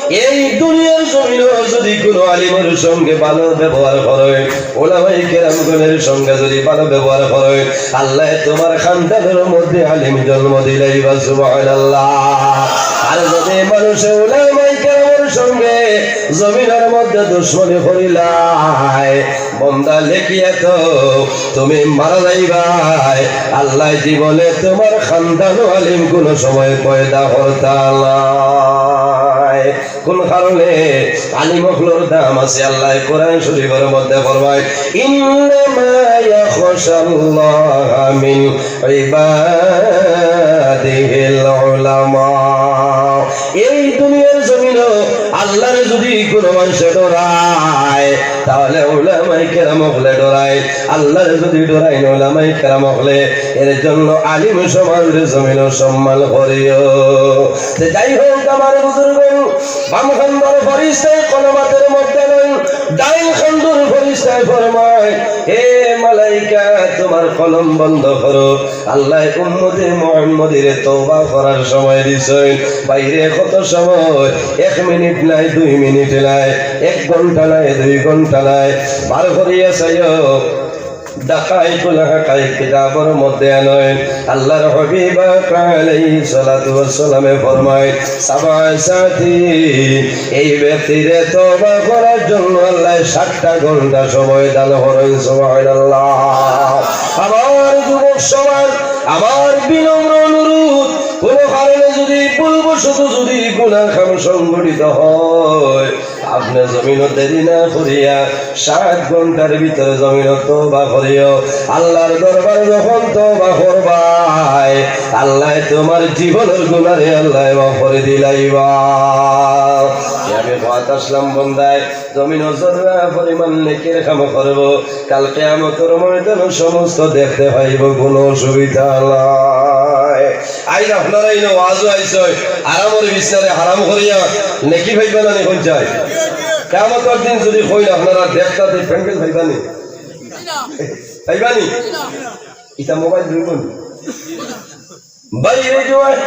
এই দুনিয়ার জমিনো যদি কুনু আলিমর সঙ্গে ভালো ব্যবহার করো, উলামায়ে কেরামগণের সঙ্গে যদি ভালো ব্যবহার করো, আল্লায় তুমার খানদানর মধ্যে আলিম জন্ম দিলাইবা। সুবহানাল্লাহ। আর যদি মানুষে উলামায়ে কেরামর সঙ্গে জমিনর মধ্যে দুশমনি করিলায়, বন্দা, লেখিয়া থও, তুমি মারা যাইবায়, আল্লায় জীবনে তুমার খানদানো আলিম কুনু সময় পয়দা করতা নায়। কোন কারণে? আলিম অকলর দাম আছে। আল্লায় কোরআন শরীফর মধ্যে ফরমায়, "ইন্নামা ইয়াখশাল্লাহা মিন ইবাদিহিল উলামা।" এই দুনিয়ার জমিনো আল্লারে যদি কুনু মানষে ডরায়, তাহলে উলামায়ে কেরাম অকলে ডরায়। আল্লারে যদি ডরাইন উলামায়ে কেরাম অকলে, এর জন্য আলিম সমাজরে জমিনো সম্মান করিও। তে যাই হোক, আমার বুজুর্গ, বাম খান্দর ফিরিস্তায় কলম আতর মধ্যে লইন, ডাইন খান্দর ফিরিস্তায় ফরমায়, "হে মালাইকা, তুমার কলম বন্ধ করো।" আল্লায় উম্মতে মুহাম্মদীরে তওবা করার সময় দিছইন। বাইরে কত সময়? এক মিনিট নায়, দুই মিনিট নায়, এক ঘন্টা নায়, দুই ঘন্টা নায়। বার করিয়া চাইও, দাকাইকুল হাকাইক কিতাবর মধ্যে আনইন। আল্লাহর হাবিব পাক আলাইহিস সালাতু ওয়াস সালামে ফরমায়, সাবাসাতি, এই ব্যক্তিরে তওবা করার জন্য আল্লায় সাতটা ঘন্টা সময় দান করইন। সুবহানাল্লাহ। আমার যুবক সমাজ, আমার বিনম্র অনুরোধ, কোনো কারণে যদি ভুলবশত যদি গুনাহ কাম সংঘটিত হয়, আপনে জমিনো দেরি না করিয়া সাত ঘন্টার ভিতরে জমিনো তওবা করিও। আল্লাহর দরবারে যখন তওবা করবায়, আল্লায় তুমার জীবনর গুনারে আল্লায় মাফ করি দিলাইবা। আমি কওয়াত আসলাম বন্দায়, জমিনো জর্রা পরিমাণ নেকির কাম করবো, কাল কিয়ামতর ময়দানো সমস্ত দেখতে পাইবো, কোনো অসুবিধা নাই। আইজ আপনারা ইনো ওয়াজো আইছইন, আরামর বিছনারে হারাম করিয়া নেকি পাইবা না নি? কইন চাই, কিয়ামতর দিন যদি কইন আপনারা দেখতা, তে প্যান্ডেল পাইবা নি? পাইবা নি? ইটা মোবাইল ধরবো নি? বাইরে জোয়ার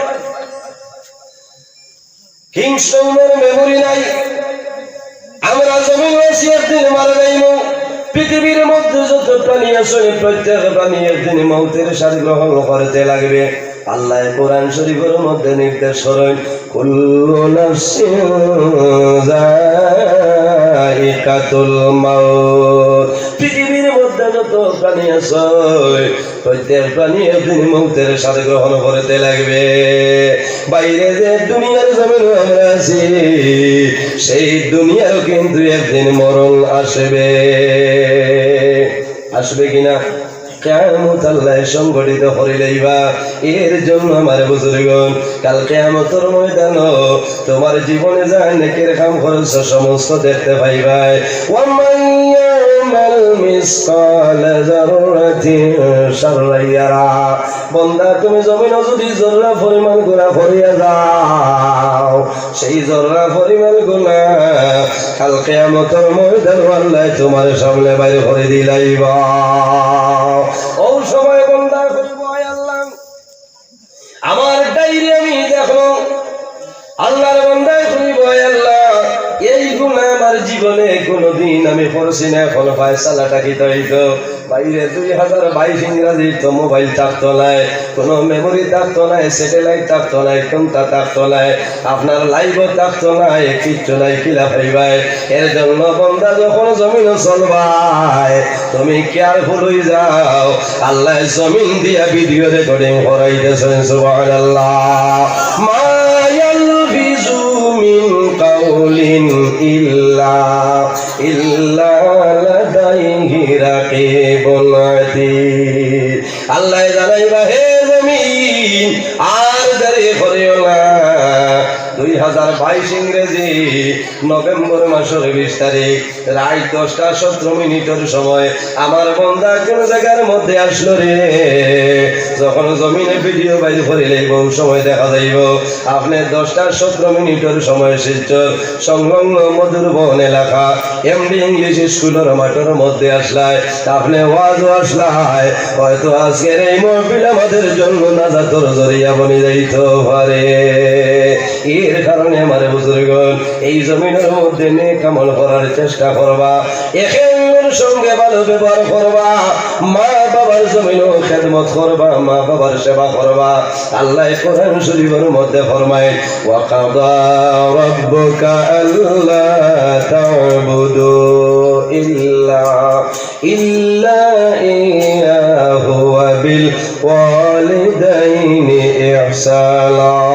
কিংস্টোনের মেমোরি নাই। আমরা জমিনো আছি, একদিন মারা যাইমু। পৃথিবীর মধ্যে যত প্রাণী আছে, প্রত্যেক প্রাণী একদিন মৌতের স্বাদ গ্রহণ করতে লাগবে। আল্লায় কোরআন শরীফর মধ্যে নির্দেশ করইন, "কুল্লু নাফসিন যায়িকাতুল মাউত।" পৃথিবীর মধ্যে যত প্রাণী আছে, প্রত্যেক প্রাণী একদিন মৌতের স্বাদ গ্রহণ করতে লাগবে। বাইরে যে দুনিয়ার জমিনো আমরা আছি, সেই দুনিয়ারও কিন্তু একদিন মরণ আসবে। আসবে কিনা? কিয়ামত আল্লায় সংঘটিত করি লইবা। এর জন্য আমার বুজুর্গন, কাল কিয়ামতর ময়দানো তুমার জীবনে যা নেকির কাম করছো সমস্ত দেখতে পাইবায়। ওয়ামান ইয়ামাল মিসকালা যাররাতিন শাররান ইয়ারা। বন্দা, তুমি জমিনো যদি জর্রা পরিমাণ গুনাহ করিয়া যাও, সেই জর্রা পরিমাণ গুনাহ কাল কিয়ামতর ময়দানো আল্লায় তুমার সামনে বাইর করি দিলাইবা। অউ সময় বন্দা কইবো, "আয় আল্লাহ, আমার ডাইন করছি না, এখন ফয়সালাটা কিতা অইতো? বাইরে দুই হাজার বাইশ ইংরাজি তো মোবাইল থাকতো নায়, কোনো মেমোরি থাকতো নায়, স্যাটেলাইট থাকতো নায়, কোনটা থাকতো নায়, আপনার লাইভও থাকতো নায়, কিচ্ছু নাই, কিলা পাইবায়? এর জন্য বন্দা যখন জমিনও চলবায়, তুমি কেয়ারফুল অই যাও। আল্লায় জমিন দিয়া ভিডিও রেকর্ডিং করাইতেছেন, সুবহানাল্লাহ। মা ইয়ালফিজু মিন কাউলিন ইল্লা, ইল্লা লাদাইহি রাকিবুন আতীদ। আল্লায় জানাইবা, হে জমিন, আর দেরি করিও না। দুই হাজার বাইশ ইংরেজি নভেম্বর মাসর বিশ তারিখ রাইত দশটা সতেরো মিনিটর সময় আমার বন্দা কোন জাগার মধ্যে আসলো রে। যখন জমিনে ভিডিও বাইর করিলাইবো, অউ সময় দেখা যাইবো আপনে দশটা সতেরো মিনিটর সময় শিলচর সংলগ্ন মধুরবন এলাকা এমডি ইংলিশ স্কুলর মাঠর মধ্যে আসলায়, আপনে ওয়াজও আসলায়, হয়তো আজকের এই মাহফিল আমাদের জন্য নাজাতর জরিয়া বনি যাইতো পারে। এর কারণে আমার বুজুর্গন, এই জমিনর মধ্যে নেক আমল করার চেষ্টা করবা, একে অন্যর সঙ্গে ভালো ব্যবহার করবা, মা বাবার জমিনও খেদমত করবা, মা বাবার সেবা করবা। আল্লায় কোরআন শরীফর মধ্যে ফরমায়, "ওয়া কাদা রাব্বুকা আল্লা তা'বুদু ইল্লা, ইল্লা ইয়াহু ওয়া বিল ওয়ালিদাইনি ইহসানা।"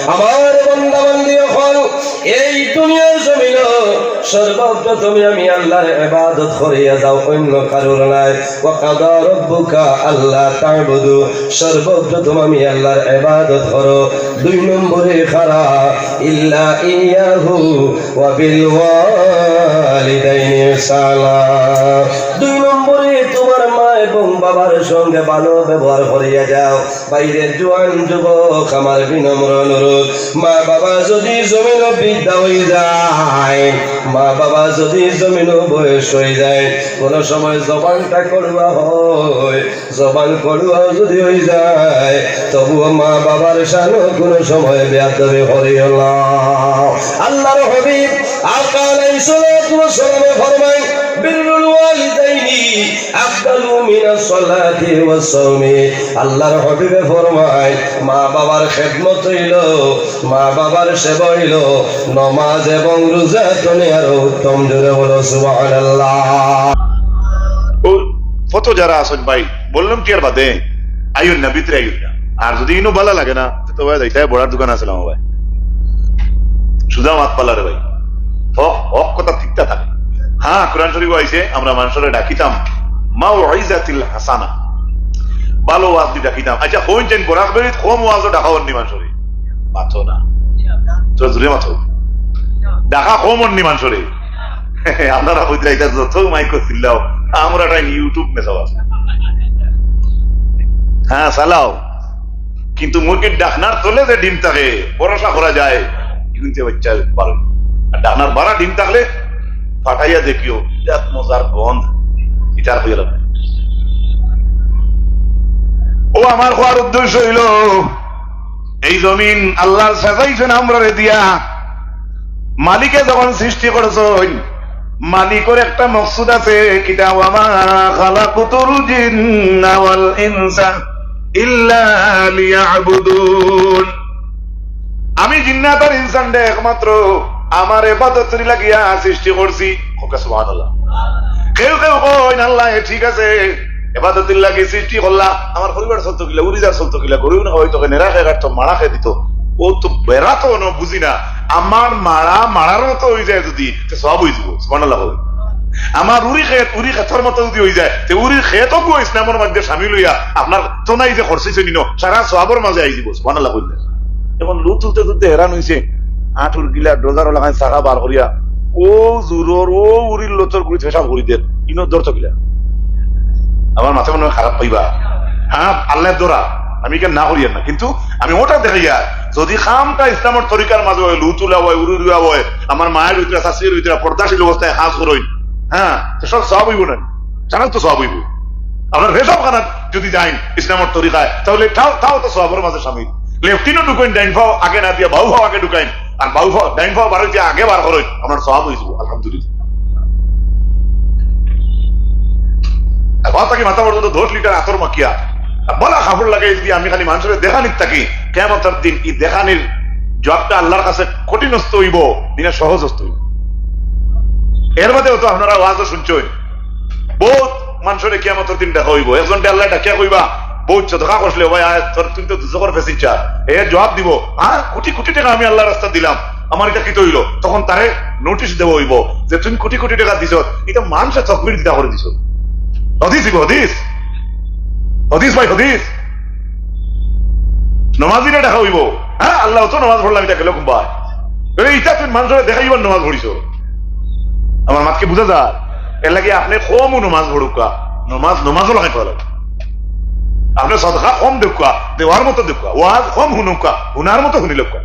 আমার বান্দা বান্দি অকল, এই দুনিয়ার জমিনো সর্বপ্রথমে আমি আল্লাহর ইবাদত করিয়া যাও, অন্য কারোর নায়। ওয়া কাদা রাব্বুকা আল্লা তা'বুদু, সর্বপ্রথম আমি আল্লাহর ইবাদত করো। দুই নম্বরে কারা, ইল্লা ইয়াহু ওয়া বিল ওয়ালিদাইনি ইহসানা। দুই নম্বরে তোমার মা এবং বাবার সঙ্গে ভালো ব্যবহার করিয়া যাও। বাইরে জোয়ান যুবক, আমার বিনম্র অনুরোধ, মা বাবা যদি জমিনো বৃদ্ধা অই যায়, মা বাবা যদি জমিনো বয়স অই যায়, কোনো সময় জবানটা কড়ুয়া হয়, জবান কড়ুয়াও যদি অই যায়, তবুও মা বাবার শানো কোনো সময় বেয়াদবি করিও না। আল্লাহর হাবিব আকা আলাইহিস সালাতু ওয়াস সালামে ফরমায়, "বিররুল ওয়ালিদাইনি আফদালু মিনাস সালাতি ওয়াস সাওমি।" আল্লাহর হাবিবে ফরমায়, মা বাবার খেদমত অইলো, মা বাবার সেবা অইলো নমাজ এবং রোজা তনে আরো উত্তম। জোরে বলো সুবহানাল্লাহ। ও ফটো যারা আছেন ভাই, বললাম কি আর বাদে আইন না, ভিতরে আইন না। আর যদি ইনো ভালা লাগে না, তো ভাই যাইতে বড়ার দোকান আছে আমার ভাই, সুজা মাত পালা রে ভাই। হক, হক কথা ঠিকটা থাকে। হ্যাঁ, কোরআন শরীফ আইছে, আমরা মানুষরে ডাকিতাম মাউইজাতিল হাসানা, ভালো ওয়াজ দি ডাকিতাম। আচ্ছা, হইন চেন বরাক বেরিত কম ওয়াজও ডাকা অন্যি মানুষরে, মাতো না, তো জুড়ে মাতো, ডাকা কম অন্যি মানুষরে। আপনারা কইতে এটা যত মাইক চিল্লাও, আমরা তাই YouTube মেসাব আছে। হ্যাঁ, চালাও, কিন্তু মুরগির ডাকনার তলে যে ডিম থাকে, ভরসা করা যায়, কিন্তু বাচ্চা পারে। আর ডাকনার বারা ডিম থাকলে ফাটাইয়া দেখিও, বিরাট মজার গন্ধ। ইটার হইল। ও আমার কওয়ার উদ্দেশ্য হইল, এই জমিন আল্লাহর সাজাইছেন আমরারে দিয়া। মালিকে যখন সৃষ্টি করছেন, মালিকর একটা মকসুদ আছে, কিতা? "ওয়া মা খালাকতুল জিন্না ওয়াল ইনসা ইল্লা লিয়াবুদুন।" আমি জিন্নাত আর ইনসানরে একমাত্র আমার ইবাদতর লাগিয়া সৃষ্টি করছি। ওকে সুবহানাল্লাহ। কেউ কেউ কইন, "আল্লাহ, এ ঠিক আছে, ইবাদতর লাগি সৃষ্টি করলা, আমার পরিবার চলতো কিলা, উরিজার চলতো কিলা, গরু না হয়তো কেনে রাখে কাটতো, মারা খেয়ে দিত, ও তো বেড়াতো না, বুঝি না, আমার মারা মারার মতো হয়ে যায় যদি, তো সব হয়ে যাবো।" সুবহানাল্লাহ বলে। আমার উরি খেত, উরি খেতর মতো যদি হয়ে যায়, তো উরির খেত গো ইসলামের মধ্যে সামিল হইয়া আপনার তো নাই যে খরচি চলি ন, সারা সওয়াবর মাঝে আই দিব। সুবহানাল্লাহ কইলে। এখন লুত তুলতে তুলতে হেরান হইছে, আঁঠুর গিলা ড্রজারও লাগাই চাকা বার করিয়া, ও জুরর, ও উরির লতর গুড়ি পেশাব করি দের, ইনো ধরতো কিলা? আমার মাথা মনে হয় খারাপ পাইবা। হ্যাঁ, আল্লাহ ধরা, আমি কেন না করিয়ার না, কিন্তু আমি ওটা দেখাইয়া, যদি খামটা ইসলামের তরিকার মাঝে হয়, লুতুলা হয়, উরুরুয়া হয়, আমার মায়ের ভিতরে, শাশুড়ির ভিতরে পর্দাশীল অবস্থায় কাজ করইন, হ্যাঁ, তো সব সব হইব না, জানার তো সব হইব। আপনার পেশাব খানা যদি যাইন ইসলামের তরিকায়, তাহলে তাও, তাও তো সবর মাঝে সামিল। লেফটিনও ঢুকাইন, ডাইন পাও আগে না দিয়া বাউ পাও আগে ঢুকাইন, আর বাউ পাও, ডাইন পাও বার হইতে আগে বার করইন, আপনার সব হইব, আলহামদুলিল্লাহ। আর মাথা থাকি মাথা পর্যন্ত দশ লিটার আতর মাখিয়া, আর বালা কাপড় লাগাই যদি আমি খালি মানষরে দেখানিত থাকি, কিয়ামতর দিন ই দেখানির জবাবটা আল্লাহর কাছে কঠিনস্ত অইবো, দিনে সহজস্ত অইবো। এর বাদেও তো আপনারা ওয়াজও শুনছইন, বউত মানষরে কিয়ামতর দিন দেখা অইবো। একজনরে আল্লায় ডাকিয়া কইবা, বউত সদকা করছিলে, "ও ভাই, আয়, তোর, তুই তো দুজখর passenger।" এ জবাব দিবো, "হ্যাঁ, কোটি কোটি টেকা আমি আল্লাহর রাস্তাত দিলাম, আমার ইটা কিতা অইলো?" তখন তারে নোটিশ দেওয়া অইবো যে, "তুই কোটি কোটি টেকা দিছস, ইটা মানষে তকবির দিয়া করি দিছস।" হাদিস অইবো, হাদিস, হাদিস ভাই, হাদিস। নমাজিরে ডাকা অইবো, "হ্যাঁ, আল্লাহ, অত নমাজ পড়লাম, ইটা গেলো কুনবায়?" এই ইটা তুই মানষরে দেখাইবার নমাজ পড়িছস। আমার মাত কি বুঝা যায়? এর লাগি আপনে কমউ নমাজ পড়উক্কা, নমাজ নমাজর লাখান পড়া লাগবো। আপনে সদকা কম দেউক্কা, দেওয়ার মতো দেউক্কা, ওয়াজ কম হুনউক্কা, হুনার মতো হুনিলউক্কা।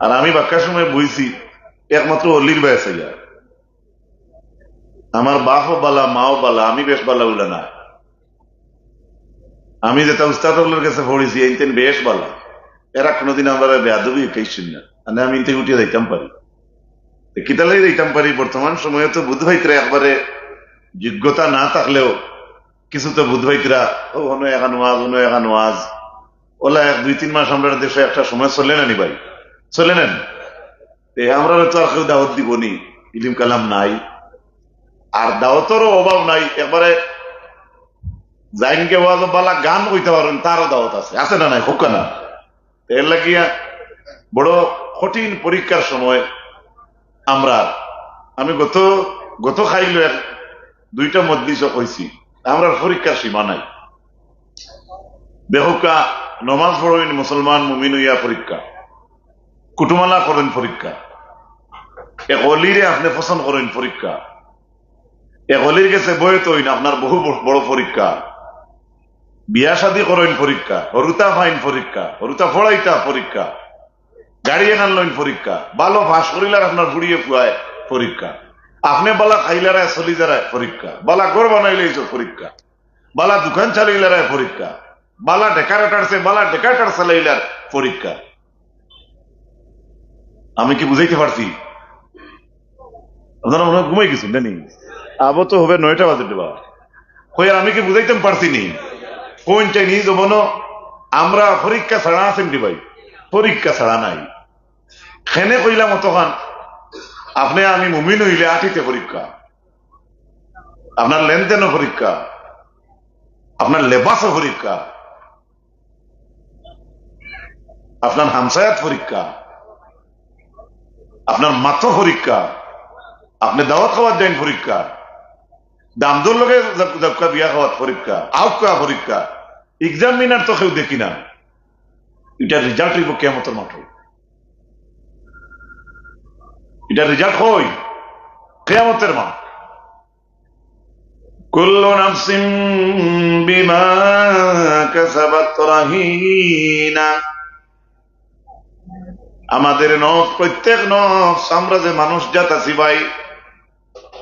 আর আমি বাক্কা সময় বইছি একমাত্র অলির বায় চাইয়া। আমার বাপও বালা, মাও বালা, আমি বেশ বালা অইলা না। আমি যেটা উস্তাদ অকলর গেছে পড়ছি, এইনতেন বেশ বালা। এরা কোনোদিন আমরারে বেয়াদবি শিখাইছইন না। মানে আমি ইনতে উঠিয়া যাইতাম পারি। তো কিতার লাগি যাইতাম পারি, বর্তমান সময়ে তো বুঝ পাইতরা একবারে যোগ্যতা না থাকলেও কিছু তো বুঝ পাইতরা, ও হনো এখান ওয়াজ, হনো এখান ওয়াজ। ওলা এক দুই তিন মাস আমরার দেশে একটা সময় চলে না নি ভাই, চলে না নি? তে আমরারে তো আর কেউ দাওয়াত দিবো নি, ইলিম কালাম নাই, আর দাওয়াতরও অভাব নাই। একবারে যাইনকে ওয়াজ বালা গান কইতা পারইন, তারও দাওয়াত আছে, আছে না নাই? কউক্কা না। এর লাগিয়া বড় কঠিন পরীক্ষার সময় আমরা, আমি গত, গত কাইল এক দুইটা মজলিসও কইছি, আমরার পরীক্ষার সীমা নাই। দেখউক্কা, নমাজ পড়ইন মুসলমান মুমিন অইয়া পরীক্ষা, কুটুমালা করইন পরীক্ষা, এক অলিরে আপনে পছন্দ করইন পরীক্ষা, এক অলির গেছে বয়ত অইন আপনার বহু ব-, বড় পরীক্ষা, বিয়া শাদি করইন পরীক্ষা, হুরুতা পাইন পরীক্ষা, হুরুতা পড়াইতা পরীক্ষা, গাড়ি এখান লইন পরীক্ষা, বালা পাস করিলার আপনার ফুড়িয়ে ফুয়ায় পরীক্ষা, আপনে বালা খাইলারায় চলি যারায় পরীক্ষা, বালা ঘর বানাইলাইছো পরীক্ষা, বালা দোকান চালাইলারায় পরীক্ষা, বালা ডেকারেটারসে বালা ডেকারেটার চালাইলার পরীক্ষা। আমি কি বুঝাইতে পারছি? আপনারা মনে হয় ঘুমাই গেছেন, জানি। আবো তো হবে নয়টা বাজে দেবা। কই আর আমি কি বুঝাইতাম পারছি নি? কোন চাইনি জমানো আমরা পরীক্ষা ছাড়া আছেন নি ভাই? পরীক্ষা ছাড়া নাই। খেনে কইলাম অতখান, আপনে আমি মুমিন অইলে আটিতে পরীক্ষা, আপনার লেনদেনও পরীক্ষা, আপনার লেবাসও পরীক্ষা, আপনার হামসায়াত পরীক্ষা, আপনার মাতো পরীক্ষা, আপনে দাওয়াত খাওয়াত যাইন পরীক্ষা, দামদর লগে যাক-, যাউক্কা বিয়া খাওয়াত পরীক্ষা, আউক্কা পরীক্ষা, এক্সামিনার তো কেউ দেখি না। ইটার রেজাল্ট অইবো কিয়ামতর মাঠো। ইটার রেজাল্ট কই? কিয়ামতর মাঠ। কুল্লু নাফসিন বিমা কাসাবাত রাহিনা। আমাদের নফস, প্রত্যেক নফস, আমরা যে মানুষ জাত আছি ভাই,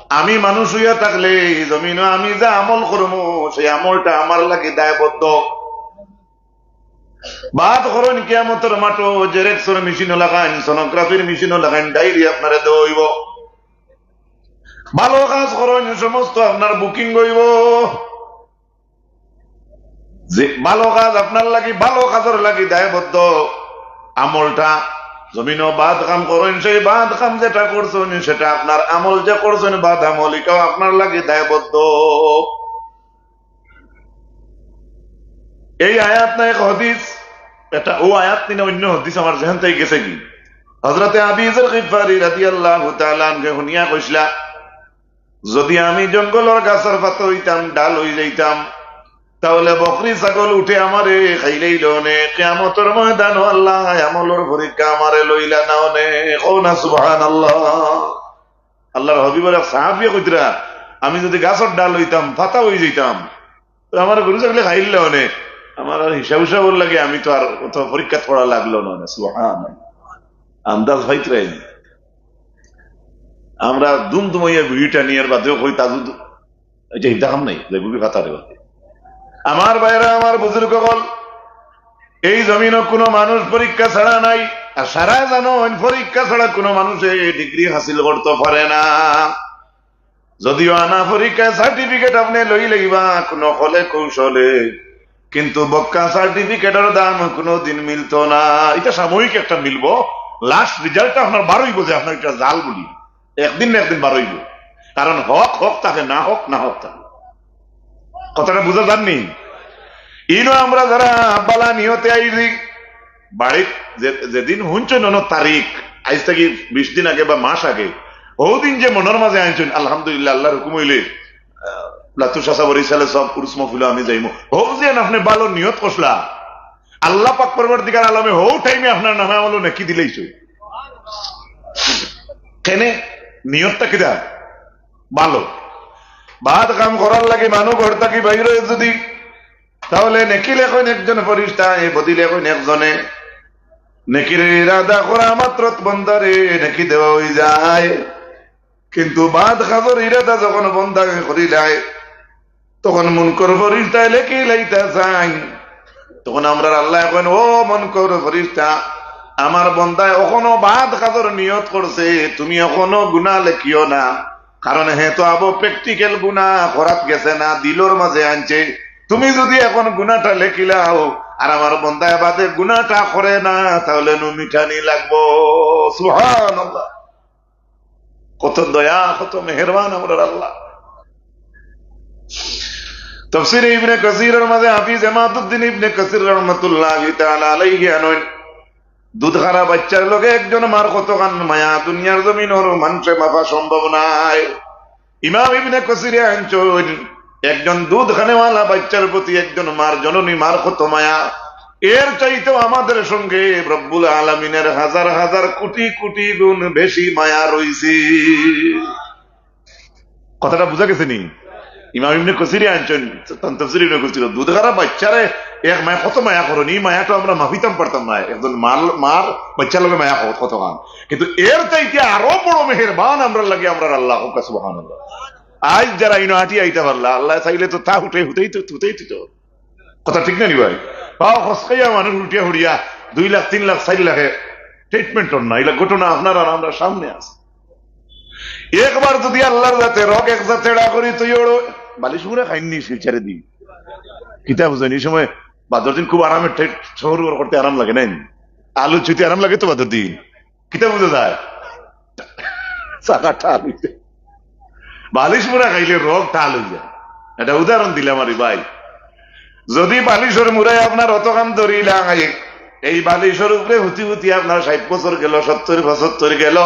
আমি মানুষ অইয়া থাকলে ই জমিনো আমি যে আমল করমু, সেই আমলটা আমার লাগি দায়বদ্ধ। বাদ করইন কিয়ামতর মাঠো, জেরেক্সর মেশিনও লাগাইন, সোনোগ্রাফির মেশিনও লাগাইন, ডায়েরি আপনারে দেওয়া অইবো। ভালো কাজ করইন, সমস্ত আপনার বুকিং অইবো। যে ভালো কাজ আপনার লাগি, ভালো কাজর লাগি দায়বদ্ধ আমলটা, জমিনো বাদ কাম করইন, সেই বাদ কাম যেটা করছইন, সেটা আপনার আমল যে করছইন, বাদ আমল, ইটাও আপনার লাগি দায়বদ্ধ। এই আয়াত না এক হাদিস, এটা ও আয়াত নি না অন্য হাদিস আমার জেহেন থাকি গেছে গি। হযরতে আবি যর গিফারি রাদিয়াল্লাহু তাআলা আনহু হুনিয়া কইছলা, "যদি আমি জঙ্গলর গাছর পাতা অইতাম, ডাল অই যাইতাম, তাহলে বকরি ছাগল উঠে আমারে খাইলাইলো অনে, কিয়ামতর ময়দানো আল্লায় আমলর পরীক্ষা আমারে লইলা না অনে।" কও না সুবহানাল্লাহ। আল্লাহর হাবিবর এক সাহাবিয়ে কইতরা, "আমি যদি গাছর ডাল অইতাম, পাতা অই যাইতাম, তো আমার গরু ছাগলে খাইলাইলো অনে, আমার আর হিসাব হিসাবর লাগি আমি তো আর অত পরীক্ষাত পড়া লাগলো না অনে।" সুবহানাল্লাহ। আন্দাজ পাইতরায় নি? আমরা দুম দুমাইয়া বিড়ি টানিয়ার বাদেও কই তাজুদ, ইটা হিদা কাম নাই, যে বুবি কথা রে। আমার ভাইরা, আমার বুজুর্গ অকল, এই জমিনো কোনো মানুষ পরীক্ষা ছাড়া নাই। আর সারা জানইন, পরীক্ষা ছাড়া কোনো মানুষে ডিগ্রি হাসিল করতো পারে না। যদিও আনা পরীক্ষায় সার্টিফিকেট আপনে লই লইবা কোনো কলে কৌশলে, কিন্তু বক্কা সার্টিফিকেটর দাম কোনোদিন মিলতো না। ইটা সাময়িক একটা মিলবো, লাস্ট রেজাল্টটা আপনার বারইবো যে আপনার ইটা জাল বুলি, একদিন না একদিন বারইবো। কারণ হক হক থাকে, না হক না হক থাকে। কথাটা বুঝা যারনি? ইনো আমরা যারা বালা নিয়তে আইছি, বাড়িত যে-, যেদিন হুনছইন অনো তারিখ, আইজ থাকি বিশ দিন আগে বা মাস আগে, হউ দিন যে মনর মাঝে আনছইন, আলহামদুলিল্লাহ, আল্লাহর হুকুম অইলে, আহ, লাতুর চাচা বরিশালে সব উরুস মহফিলো আমি যাইমু। হউ যে আপনে ভালো নিয়ত করছলা, আল্লাহ পাক পরওয়ারদিগার আলমে হউ টাইমে আপনার নামে আমলো নেকি দিলাইছইন। কেনে? নিয়তটা কিতা? ভালো। বাদ কাম করার লাগি মানুষ ঘর থাকি বাইর অয় যদি, তাহলে নেকি লেখইন একজন ফিরিস্তায়, বদি লেখইন একজনে। নেকির ইরাদা করা মাত্র বন্দারে নেকি দেওয়া অই যায়, কিন্তু বাদ কাজর ইরাদা যখন বন্দায় করিলায়, তখন মুনকর ফিরিস্তায় লেখি লাইতা চাইন। তখন আমরার আল্লায় কইন, "ও মুনকর ফিরিস্তা, আমার বন্দায় অখনো বাদ কাজর নিয়ত করছে, তুমি অখনো গুনা লেখিও না, কারণ হে তো আবো প্র্যাকটিক্যাল গুনা করাত গেছে না, দিলর মাঝে আনছে। তুমি যদি অখন গুনাটা লেখিলাও, আর আমার বন্দায় বাদে গুনাটা করে না, তাহলে নু মিটানি লাগবো।" সুবহানাল্লাহ। কত দয়া, কত মেহেরবান আমরার আল্লাহ। তফসিরে ইবনে কাসিরর মাঝে হাফিজ ইমাদুদ্দিন ইবনে কাসির রহমতুল্লাহি তাআলা আলাইহি আনইন, দুধ খারা বাইচ্চার লগে একজন মার কতখান মায়া দুনিয়ার জমিনর মানষে মাপা সম্ভব নায়। ইমাম ইবনে কাসিরে আনছইন, একজন দুধ খানেওয়ালা বাইচ্চার প্রতি একজন মার, জননী মার কত মায়া, এর চাইতেও আমাদের সঙ্গে রব্বুল আলামিনের হাজার হাজার কোটি কোটি গুণ বেশি মায়া রইছে। কথাটা বুঝা গেছে নি? ইমাম ইবনে কাসিরে আনছইন, তান তফসির ইবনে কাসির, দুধ খারা বাইচ্চারে এক মায় কত মায়া করইন, ই মায়াটা আমরা মাপিতাম পারতাম না। একজন মার, মার বাইচ্চার লগে মায়া কত, কতখান, কিন্তু এর চাইতে আরো বড় মেহেরবান আমরার লাগি আমরার আল্লাহ। কউক্কা সুবহানাল্লাহ। আইজ যারা ইনো আটি আইতা পারলা, আল্লায় চাইলে তো তা হুটে হুটেই তো, হুটেই তো। কথা ঠিক না নি ভাই? পাও খসকাইয়া মানুষ উঠিয়া হুড়িয়া দুই লাখ, তিন লাখ, চাইর লাখে ট্রিটমেন্ট অর না। ইলা ঘটনা আপনার আর আমরার সামনে আছে। একবার যদি আল্লাহর জাতে রগ এক জাত তেড়া করি তুই ওড়ো, বালিশ মুড়া খাইননি শিলচরে দি। কিতা বুঝইন, ই সময় বাদর দিন খুব আরামে ঠেট শহর উহর করতে আরাম লাগে নাই? আলু ছুইতে আরাম লাগে তো বাদর দিন। কিতা বুঝা যায়? চাকা টাল অইছে। বালিশ মুড়া খাইলে রগ টাল অই যায়। এটা উদাহরণ দিলাম আরে ভাই। যদি বালিশর মুড়ায় আপনার অতখান ধরিলায়, এই বালিশর উপরে হুতি হুতি আপনার ষাইট বছর গেল, সত্তর পঁচাত্তর গেল,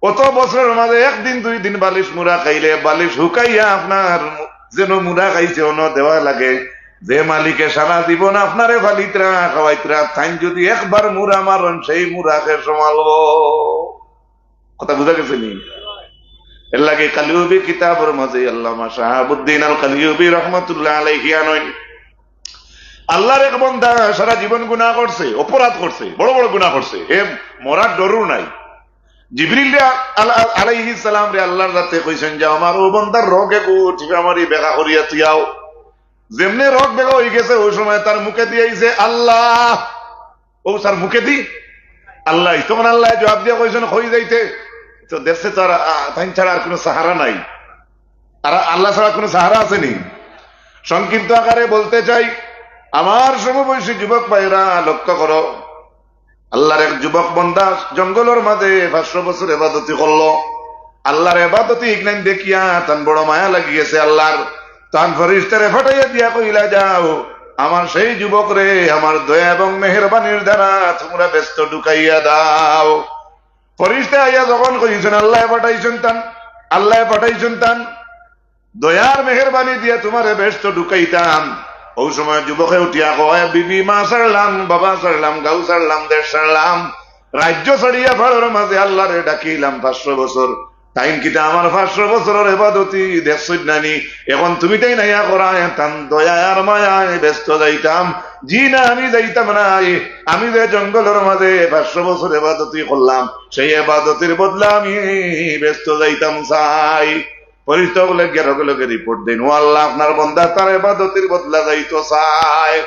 অত বছরর মাঝে একদিন দুই দিন বালিশ মুড়া খাইলে বালিশ হুকাইয়া আপনার যেন মুড়া খাইছে অনো দেওয়া লাগে। যে মালিকে সারা জীবন আপনারে ফালিতরা, খাওয়াইতরা, তাইন যদি একবার মুড়া মারইন, সেই মুড়া কে সামালবো? কথা বুঝা গেছে নি? এর লাগি কালিউবি কিতাবর মাঝে আল্লামা শাহাবুদ্দিন আল কালিউবি রহমতুল্লাহ আলাইহি আনইন, আল্লাহর এক বন্দা সারা জীবন গুনাহ করছে, অপরাধ করছে, বড় বড় গুনাহ করছে, হে মরার ডরও নাই। জিবরিল রে আল-, আল-, আলাইহিস সালাম রে আল্লাহর জাতে কইছইন যে, "আমার অউ বন্দার রগ এগু টিপা মারি বেকা করিয়া তুই আও।" যেমনে রগ বেকা অই গেছে, অউ সময় তার মুখেদি আইছে, "আল্লাহ।" অউ তার মুখেদি আল্লাহ। তখন আল্লায় জবাব দিয়া কইছইন, "কই যাইতে?" তো দেখছে তো আর, আ, তাইন ছাড়া আর কোনো সাহারা নাই। আর আল্লাহ ছাড়া কোনো সাহারা আছে নি? সংক্ষিপ্ত আকারে বলতে চাই, আমার সমবয়সী যুবক ভাইরা লক্ষ্য করো, আল্লাহর এক যুবক বন্দা জঙ্গলর মাঝে পাঁচশো বছর ইবাদতি করলো। আল্লাহর ইবাদতি ইগনাইন দেখিয়া তান বড় মায়া লাগি গেছে আল্লাহর। তান ফিরিস্তারে পাঠাইয়া দিয়া কইলা, "যাও, আমার সেই যুবকরে আমার দয়া এবং মেহেরবানির দ্বারা তুমরা বেহেস্তো ঢুকাইয়া দাও।" ফিরিস্তা আইয়া যখন কইছইন, "আল্লায় পাঠাইছইন তান, আল্লায় পাঠাইছইন তান, দয়ার মেহেরবানি দিয়া তুমারে বেহেস্তো ঢুকাইতাম।" অউ সময় যুবকে উঠিয়া কয়, "বিবি মা ছাড়লাম, বাবা ছাড়লাম, গাঁও ছাড়লাম, দেশ ছাড়লাম, রাজ্য ছাড়িয়া পাড়র মাঝে আল্লাহরে ডাকিলাম পাঁচশো বছর। তাইন কিতা আমার পাঁচশো বছরর ইবাদতি দেখছইন না নি? এখন তুমি তাইন আইয়া করায়, তান দয়ায় আর মায়ায় বেহেস্তো যাইতাম। জি না, আমি যাইতাম নায়। আমি যে জঙ্গলর মাঝে পাঁচশো বছর ইবাদতি করলাম, সেই ইবাদতির বদলা আমি বেহেস্তো যাইতাম চাই।" ফিরিস্তা অকলে গিয়া লগে লগে রিপোর্ট দেইন, "ও আল্লাহ, আপনার বন্দা তার ইবাদতির বদলা যাইতো চায়।"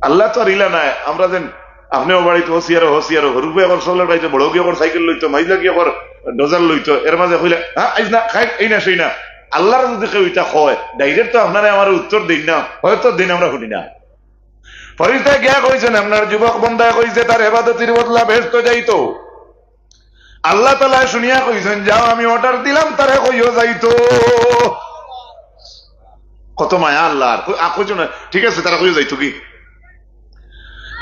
আল্লাহ তো আর ইলা নায়, আমরা যেন আপনেও বাড়িত হসিয়ারো, হসিয়ারো, হুরুফে অকর চকলেট খাইতো, বড় গিয়ে অকর সাইকেল লইতো, মাইজলা গিয়ে অকর ডজার লইতো, এর মাঝে কইলে, "হ্যাঁ, আইজ না, খাই, এই না, সেই না।" আল্লাহর যদি কেউ ইটা কয়, direct তো আপনারে আমারে উত্তর দেইন না, হয়তো দিন আমরা শুনি না। ফরিস্তায় গিয়া কইছইন, আপনার যুবক বন্দায় কইছে তার এবাদতির বদলা বেহেস্তো যাইতো। আল্লাহ তাআলায় শুনিয়া কইছইন, "যাও, আমি order দিলাম, তারে কইও যাইতো।" কত মায়া আল্লাহর। কই-, আ, কইছো না? ঠিক আছে, তারে কইও যাইতো কি?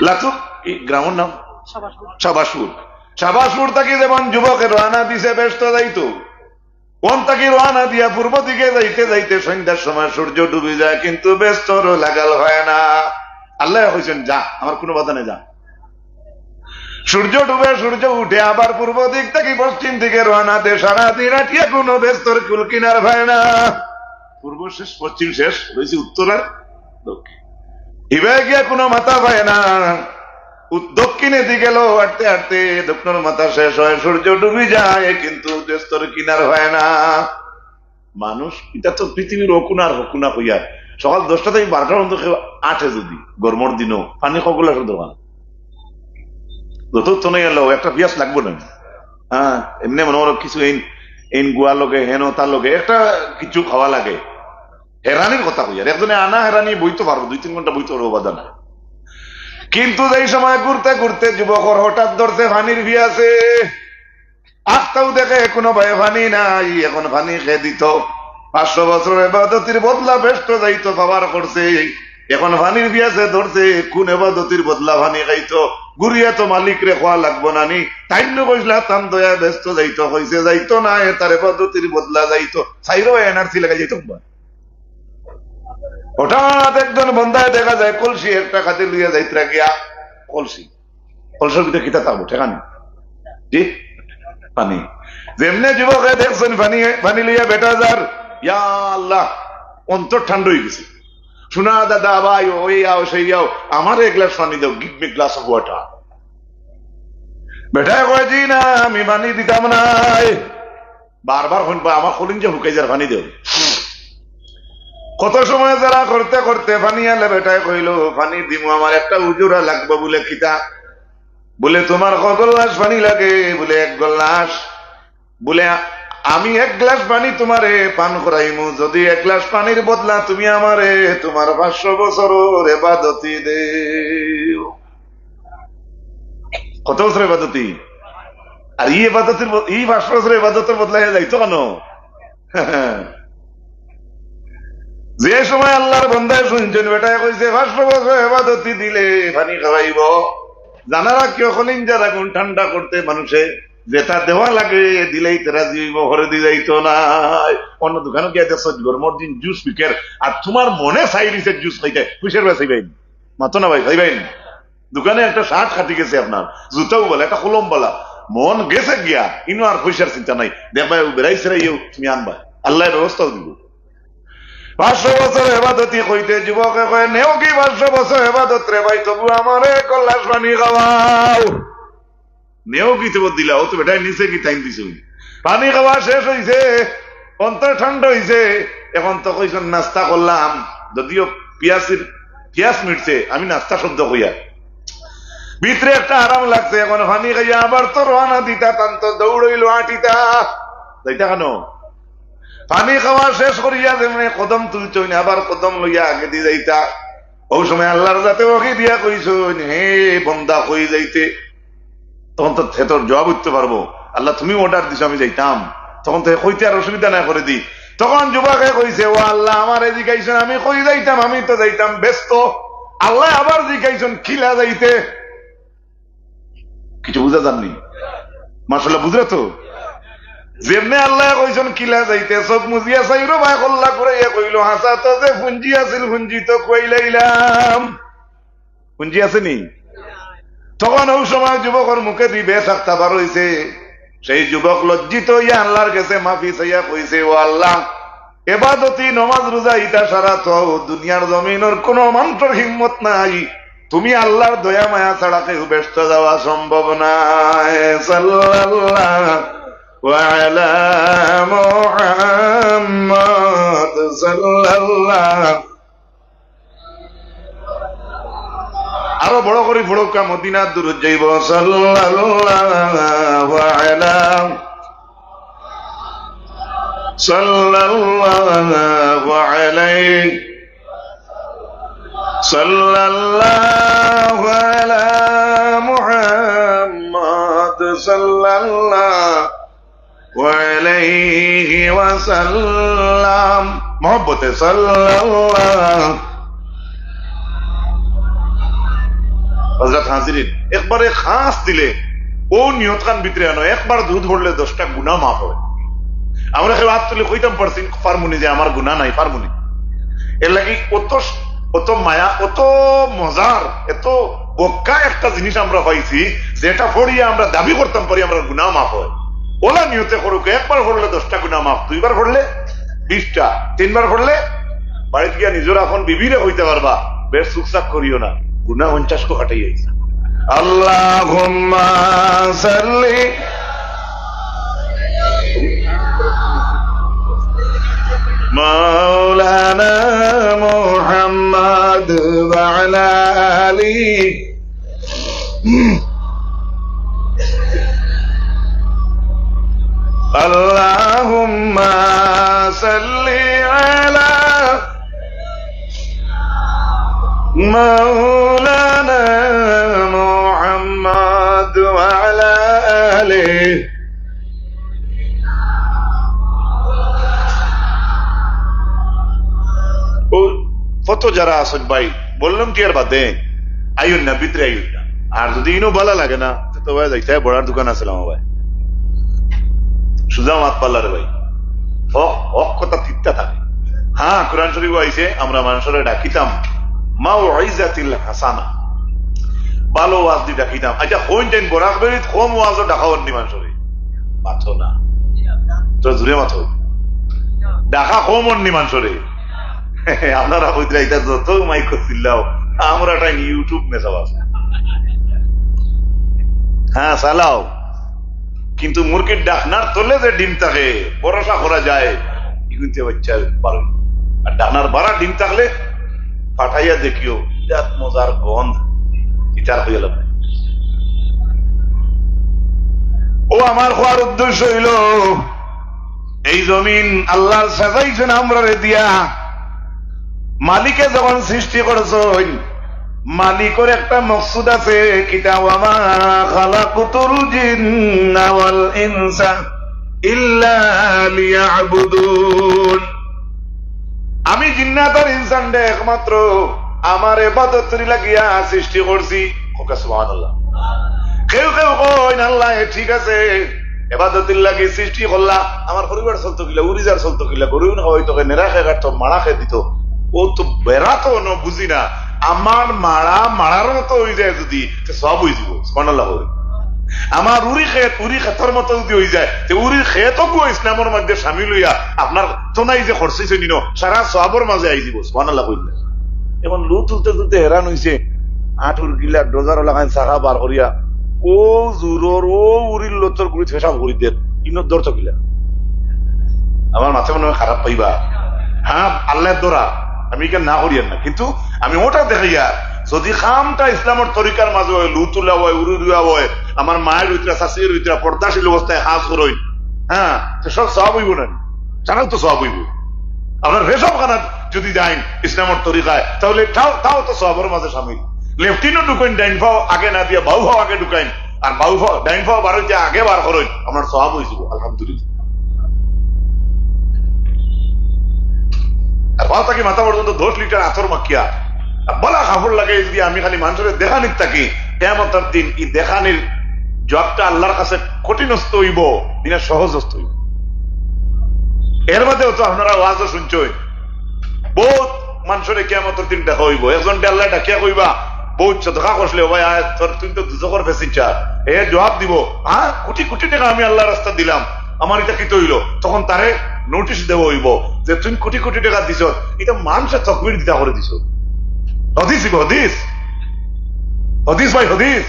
লাতু, এই গ্রামর নাম? শাবাশপুর। শাবাশপুর। শাবাশপুর থাকি যেমন যুবকে রওয়ানা দিছে বেহেস্তো যাইতো, অন থাকি রওয়ানা দিয়া পূর্ব দিকে যাইতে যাইতে সন্ধ্যার সময় সূর্য ডুবি যায়, কিন্তু বেহেস্তর লাগাল হয় না। আল্লায় কইছইন, "যা, আমার কুনু বাধা নাই, যা।" সূর্য ডুবে, সূর্য উঠে, আবার পূর্ব দিক থাকি পশ্চিম দিকে রওয়ানা দে, সারাদিন আটিয়া কুনু বেহেস্তর কুল কিনার পায় না। পূর্ব শেষ, পশ্চিম শেষ, রইছে উত্তর আর দক্ষিণ। ইবায় গিয়া কুনু মাথা পায় না। উত-, দক্ষিণেদি গেল, আটতে আটতে দক্ষিণর মাথা শেষ হয়, সূর্য ডুবি যায়, কিন্তু বেহেস্তর কিনার হয় না। মানুষ, ইটা তো পৃথিবীর অকুনা আর হকুনা কইয়ার। সকাল দশটা থাকি বারোটার মধ্যে কেউ আটে যদি, গরমর দিনও, পানি কগুলা শুধু খান। যত তো নাই এলো, একটা পিয়াস লাগবো না। হ্যাঁ, এমনে মনে করো কিছু এইন, এইন গুয়া লগে, হেন তার লগে, একটা কিছু খাওয়া লাগে। হেরানির কথা কইয়ার, একজনে আনা হেরানি বইতো পারবো, দুই তিন ঘন্টা বইতো পারবো, বাধা নাই। কিন্তু যেই সময় ঘুরতে ঘুরতে যুবকর হঠাৎ ধরছে পানির পিয়াসে, আখতাউ দেখে কুনু বায় পানি নাই, এখন পানি কে দিতো? পাঁচশো বছরর এবাদতির বদলা বেহেস্তো যাইতো পাওয়ার করছে, এখন পানির পিয়াসে ধরছে, কুন এবাদতির বদলা পানি খাইতো? ঘুরিয়া তো মালিকরে কওয়া লাগবো না নি? তাইন নু কইছলা তান দয়ায় বেহেস্তো যাইতো, কইছে যাইতো না, এ তার এবাদতির বদলা যাইতো। চাইরো NRC লাগাই যাইতো। হঠাৎ একজন বন্দায় দেখা যায় কলসি একটা কাঁধে লইয়া যাইতরা গিয়া, কলসি, কলসির ভিতরে কিতা থাকবো, ঠেকা নাই। জি, পানি। যেমনে যুবকে দেখছইন পানি, পানি লইয়া বেটা যার, ইয়া আল্লাহ, অন্তর ঠান্ডা অই গেছে। "শোনা দাদা, ভাই, ওই আও, সেই আও, আমারে এক গ্লাস পানি দাও, give me glass of water।" বেটায় কয়, "জি না, আমি পানি দিতাম নায়।" বারবার কইন, "বা, আমার কলিঞ্জা হুকাই যার, পানি দেও।" কত সময় যারা করতে করতে পানি আনলে বেটায় কইলো, "পানি দিমু, আমার একটা উজুরা লাগবো।" বুলে, "কিতা?" বুলে, "তোমার ক গ্লাস পানি লাগে?" বুলে, "এক গ্লাস।" বুলে, "আমি এক গ্লাস পানি তোমারে পান করাইমু, যদি এক গ্লাস পানির বদলা তুমি আমারে তোমার পাঁচশো বছরর এবাদতি দেও।" কত বছর এবাদতি? আর এই এবাদতির ব-, এই পাঁচশো বছর এবাদতর বদলা হইয়া যাইতো কেন? যে সময় আল্লাহর বন্দায় শুনছইন, বেটায় কইছে, "পাঁচশো বছর এবাদতি দিলে পানি খাওয়াইবো।" জানা রাখিও, কলিঞ্জার আগুন ঠান্ডা করতে মানুষে যেটা দেওয়া লাগে, দিলেই তো রাজি অইবো, হরে দি যাইতো না। অন্য দোকানো গিয়া দেখছো, গরমর দিন জুস বিকের, আর তোমার মনে চাই দিছে জুস খাইতে, কিসের বেশি ভাই? মাতো না ভাই, ভাই ভাই। দোকানে একটা শার্ট কাটি গেছে আপনার, জুতাও বালা, একটা কলম বালা, মন গেছে গিয়া, ইনো আর পয়সার চিন্তা নাই। দেখবায়, ও বেড়াই সেরাইও তুমি আনবায়, আল্লায় ব্যবস্থাও দিবো। পাঁচশো বছর এবাদতি কইতে যুবকে কয়, "নেও কি পাঁচশো বছর এবাদত রে ভাই, তবু আমারে এক গ্লাস পানি খাওয়াও।" নেও কি তবু দিলা, ও তো বেটায় নিছে কি টাইম দিছে। পানি খাওয়া শেষ অইছে, অন্তর ঠান্ডা অইছে, এখন তো কইছইন নাস্তা করলাম, যদিও পিয়াসির, পিয়াস মিটছে, আমি নাস্তা শব্দ কইয়ার। ভিতরে একটা আরাম লাগছে, এখন পানি খাইয়া আবার তো রওয়ানা দিতা, তান তো দৌড় অইলো আটিতা। যাইতা কেন? পানি খাওয়া শেষ করিয়া যেমনে কদম তুলছইন, আবার কদম লইয়া আগেদি যাইতা। অউ সময় আল্লাহর জাতে ওহী দিয়া কইছইন, "হে বন্দা, কই যাইতে?" তখন তো হে তোর জবাব দিতে পারবো, "আল্লাহ, তুমি অর্ডার দিছো, আমি যাইতাম।" তখন তো হে কইতে আর অসুবিধা নাই করে দি। তখন যুবকে কইছে, "ও আল্লাহ, আমারে জিকাইছইন, আমি কই যাইতাম, আমি তো যাইতাম ব্যস্ত। আল্লাহ আবার জিকাইছইন, কিলা যাইতে?" কিছু বুঝা যাননি? মাশাআল্লাহ, বুঝরা তো? যেমনে আল্লায় কইছইন কিলা যাইতে, চোখ মুজিয়া চাইরো বায় কল্লা ঘুরাইয়া কইলো, "হাছা তো যে পুঞ্জি আছিল, পুঞ্জি তো খুয়াইলাইলাম।" পুঞ্জি আছে নি? তখন অউ সময় যুবকর মুখেদি বেসাক্তা বার অইছে। সেই যুবক লজ্জিত অইয়া আল্লাহর গেছে মাফি চাইয়া কইছে, "ও আল্লাহ, এবাদতি, নমাজ, রুজা ইতা সারা তো দুনিয়ার জমিনর কুনু মানষর হিম্মত নাই। তুমি আল্লাহর দয়া মায়া ছাড়া কেউ বেহেস্তো যাওয়া সম্ভব নায়।" সাল্লাল্লাহু আলা মুহাম্মদ সাল্লাল্লাহু আরো বড় করি পড়উক্কা, মদিনার দুরুদ যাইবো। সাল্লাল্লাহু আলা, সাল্লাল্লাহু আলাইহি, সাল্লাল্লাহু আলা মুহাম্মদ, সাল্লাল্লাহু আলাইহি ওয়াসাল্লাম। মহব্বতে সাল্লাল্লাহু। হযরত হাজিরিন, একবারে খাস দিলে অউ নিয়তখান ভিতরে আনো, একবার দুরুদ পড়লে দশটা গুনাহ মাফ অয়। আমরা কেউ আত তুলি কইতাম পারছি, পারমুনি যে আমার গুনাহ নাই, পারমুনি। এর লাগি অত, অত মায়া, অত মজার, অত বক্কা একটা জিনিস আমরা পাইছি, যেটা পড়িয়া আমরা দাবি করতাম পারি আমরা গুনাহ মাফ অয়। অলা নিয়তে করউক্কা, একবার পড়লে দশটা গুনাহ মাফ, দুইবার পড়লে বিশটা, তিনবার পড়লে বাড়িত গিয়া নিজর আপন বিবিরে কইতা পারবা, বেশ চুকচাক করিও না, গুনাহ পঞ্চাশ কো কাটাই আইছে। আল্লাহুম্মা সাল্লি মাওলানা মুহাম্মদ ওয়া আলা আলি। اللهم صل على مولانا محمد وعلى آله। ও, কত যারা আছেন ভাই, বললাম কি আর বাদে, আইন না, ভিতরে আইন না। আর যদি ইনো ভালা লাগে না, তো ভাই যাইতে হয়, বড়ার দোকান আছে আমার ভাই, সুজা মাত পাল্লার ভাই। হক, হক কথা তিত্তা থাকে। হ্যাঁ, কোরআন শরীফ আইছে, আমরা মানুষরে ডাকিতাম মাউইজাতিল হাসানা, ভালো ওয়াজ দি ডাকিতাম। আচ্ছা, কোন টাইম বরাক বেরিত কম ওয়াজও ডাকা অন্যি মানুষরে? মাতো না, তো জুরে মাতো। ডাকা কম অন্যি মানুষরে। আপনারা কইতরা ইতা যত মাইক চিল্লাও, আমরা টাইম YouTube মেসাব আছে। হ্যাঁ, চালাও, কিন্তু মুরগির ডাকনার তলে যে ডিম থাকে, ভরসা করা যায়, ইগুনতে বাচ্চা পারে। আর ডাকনার বারা ডিম থাকলে পাঠাইয়া দেখিও, বিরাট মজার গন্ধ, ইতার হইয়া লাগে। ও আমার কওয়ার উদ্দেশ্য হইল, এই জমিন আল্লায় সাজাইছেন আমরারে দিয়া। মালিকে যখন সৃষ্টি করছইন, মালিকর একটা মকসুদ আছে, কিতা? ওয়া মা খালাকতুল জিন্না ওয়াল ইনসা ইল্লা লিয়াবুদুন। আমি জিন্নাত আর ইনসানরে একমাত্র আমার ইবাদতর লাগিয়া সৃষ্টি করছি। কউক্কা সুবহানাল্লাহ। কেউ কেউ কইন, "আল্লাহ, এ ঠিক আছে, ইবাদতর লাগি সৃষ্টি করলা, আমার পরিবার চলতো কিলা, উরিজার চলতো কিলা, গরু খাওয়াইতো কে, নেড়া খে কাটতো, মাড়া খে দিত, ও তো বেড়া তো ন বুঝি না, আমার মাড়া মাড়ার মতো হয়ে যায় যদি, তো সব হয়ে যাব।" সুবহানাল্লাহ কই। আমার উরি খেত উরি খেতর মতো যদি হয়ে যায়, তো উরির খেতও ইসলামর মধ্যে সামিল হইয়া আপনার তো নাই যে খরচ হইছে নিন, সারা সওয়াবর মাঝে আই দিব। সুবহানাল্লাহ কইন না। এখন লু তুলতে তুলতে হেরান হইছে, আঁটুর গিলা ড্রজার লাগাইন চাকা বার করিয়া, ও জুরর, ও উরির লতর গুড়ি পেশাব করি দের, ইনো ধরতো কিলা? আমার মাথা মনে হয় খারাপ পাইবা। হ্যাঁ, আল্লাহর দরা, আমি এখানে না করিয়ার না, কিন্তু আমি ওটা দেখাইয়া, যদি খামটা ইসলামর তরিকার মাঝে হয়, লু তুলা হয়, উরু রুয়া হয়, আমার মায়ের ভিতরে, শাশুড়ির ভিতরে পর্দাশীল অবস্থায় কাজ করইন, হ্যাঁ, তো সব সওয়াব হইব না? জানাও তো সওয়াব হইব। আপনার পেশাবখানাত যদি যাইন ইসলামর তরিকায়, তাহলে তাও, তাও তো সওয়াবর মাঝে সামিল। লেফটিনও ঢুকাইন, ডাইন পাও আগে না দিয়া বাউ পাও আগে ঢুকাইন, আর বাউ পাও, ডাইন পাও বার হইতে আগে বার করইন, আপনার সওয়াব হইব, আলহামদুলিল্লাহ। আর পাও থাকি মাথা পর্যন্ত দশ লিটার আতর মাখিয়া, আর বালা কাপড় লাগাই যদি আমি খালি মানুষরে দেখানিত থাকি, কিয়ামতর দিন এই দেখানির জবাবটা আল্লাহর কাছে কঠিনস্থ হইব, ইনা সহজস্থ হইব। এর বাদেও তো আপনারা ওয়াজও শুনছইন, বহুত মানুষরে কিয়ামতর দিন দেখা হইব। একজনরে আল্লায় ডাকিয়া কইবা, "বহুত সদকা করছলে, ও ভাই, আয়, তোর, তুই তো দুজখর passenger।" এ জবাব দিব, "হ্যাঁ, কোটি কোটি টাকা আমি আল্লাহর রাস্তাত দিলাম, আমার ইটা কিতা হইল?" তখন তারে নোটিশ দেওয়া হইব যে, "তুই কোটি কোটি টাকা দিছ, ইটা মানুষে তকবির দিতা করে দিছ।" হাদিস দিব, হাদিস, হাদিস ভাই, হাদিস।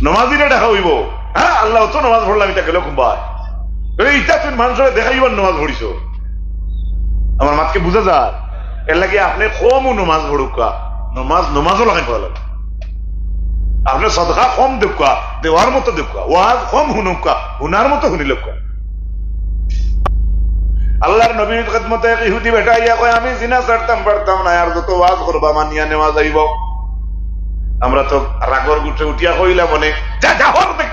নমাজিরে ডাকা হইব, "হ্যাঁ, আল্লাহ, তো নমাজ পড়লাম, ইটা গেল কুম্বায়?" বলে, "ইটা তুই মানুষরে দেখাইবার নমাজ পড়িছ।" আমার মাতকে বুঝা যায়? এর লাগি আপনি কমও নমাজ পড়ুক্কা, নমাজ, নমাজও লাগাই পড়া লাগে। আপনে সদকা কম দেউক্কা, দেওয়ার মতো দেউক্কা, ওয়াজ কম হুনউক্কা, হুনার মতো হুনিলউক্কা। আল্লার নবীর খেদমতে এক ইহুদি বেটা আইয়া কয়, "আমি জিনা ছাড়তাম পারতাম না, আর যত ওয়াজ করবা মানিয়া নেওয়া যাইবো।" আমরা তো রাগর গুটে উঠিয়া কইলাম মনে, "যা, যা, হর দেখ।"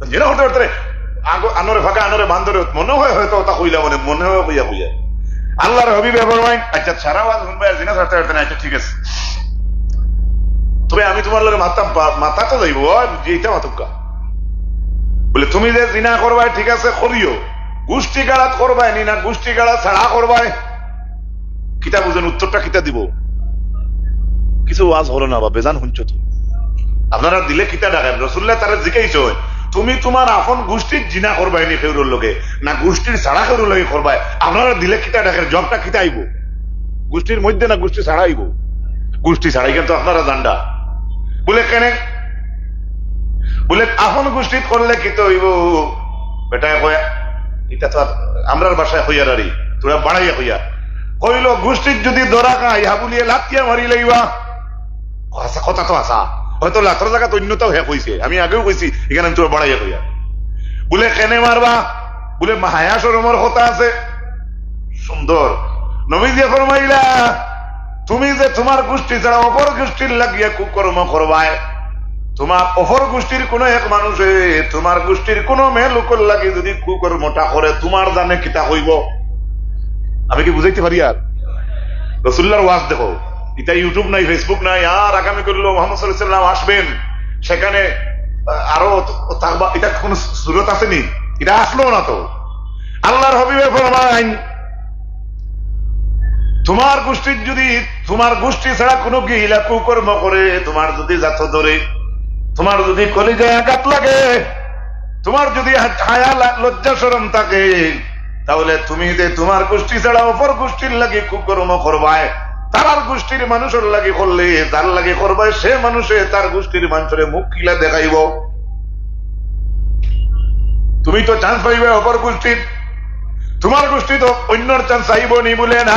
জিনা করতে পারতে রে, আগো আনরে ফাঁকা, আনরে বান্দরে, মনে হয় হয়তো ওটা কইলাম মনে, মনে হয় কইয়া কইয়া। আল্লার হাবিবে ফরমাইন, "আচ্ছা, সারা ওয়াজ হুনবায় আর জিনা ছাড়তে পারতে না, আচ্ছা ঠিক আছে, তবে আমি তুমার লগে মাততাম, পা-, মাতা তো যাইবো, আর যেইটা মাতুক্কা।" বুলে, "তুমি যে জিনা করবায় ঠিক আছে, করিও, গুষ্টি গাড়াত করবায় নি না, গুষ্টি গাড়া ছাড়া করবায়?" কিতা বুঝইন, উত্তরটা কিতা দিবো? কিছু ওয়াজ হলো না বা বেজান হুনছো তো। আপনারা দিলে কিতা ডাকের? রসুল্লায় তারে জিকাইছইন, "তুমি তুমার আপন গুষ্টির জিনা করবায় নি কেউরর লগে, না গুষ্টির ছাড়া কেউরর লগে করবায়? আপনারা দিলে কিতা ডাকের? জবটা কিতা আইবো? গুষ্টির মধ্যে না গুষ্টি ছাড়া আইবো?" গুষ্টি ছাড়া, ইখান তো আপনারা জানরা। বুলে, "কেনে?" বুলে, "আপন গুষ্টিত করলে কিতা অইবো?" বেটায় কয়, ইটা তো আর আমরার ভাষায় কইয়ার আরি, থুড়া বাড়াইয়া কইয়ার। কইলো, "গুষ্টিত যুদি ধরা খাই, হাবুলিয়ে লাথিয়া মারি লাইবা।" আচ্ছা, কথা তো হাছা। হয়তো লাথর জাগাত অইন্যতাও হে কইছে, আমি আগেও কইছি, ইখান আমি থুড়া বাড়াইয়া কইয়ার। বুলে, "কেনে মারবা?" বুলে, "মা, হায়া শরমর কথা আছে।" সুন্দর। নবীজিয়ে ফরমাইলা, "তুমি যে তুমার গুষ্টি ছাড়া অপর গুষ্টির লাগিয়া কুকর্ম করবায়, তুমার অপর গুষ্টির কুনু এক মানুষে তুমার গুষ্টির কুনু মেয়ে লোকর লাগি যুদি কুকর্মটা করে, তুমার জানে কিতা কইবো?" আমি কি বুঝাইতে পারি আর? রসুল্লার ওয়াজ দেখো, ইটা YouTube নাই, Facebook নাই, আর আগামী কাইল মুহাম্মদ সাল্লাল্লাহু আলাইহি ওয়াসাল্লাম আসবেন, সেখানে, আহ, আরো থাকবা, ইটা কুনু সুরত আছে নি? ইটা আসলো না তো। আল্লার হাবিবে ফরমাইন, তুমার গুষ্টির যুদি, তুমার গুষ্টি ছাড়া কুনু গিলা কুকর্ম করে, তুমার যুদি জাতো ধরে, তুমার যুদি কলিজায় আঘাত লাগে, তুমার যুদি হা-, হায়া লা-, লজ্জা শরম থাকে, তাইলে তুমি যে তুমার গুষ্টি ছাড়া অপর গুষ্টির লাগি কুকর্ম করবায়, তারার গুষ্টির মানুষর লাগি করলে, যার লাগি করবায়, সে মানুষে তার গুষ্টির মানুষরে মুখ কিলা দেখাইবো? তুমি তো chance পাইবায় অপর গুষ্টির, তুমার গুষ্টি তো অইন্যর chance আইবো নি বুলে না।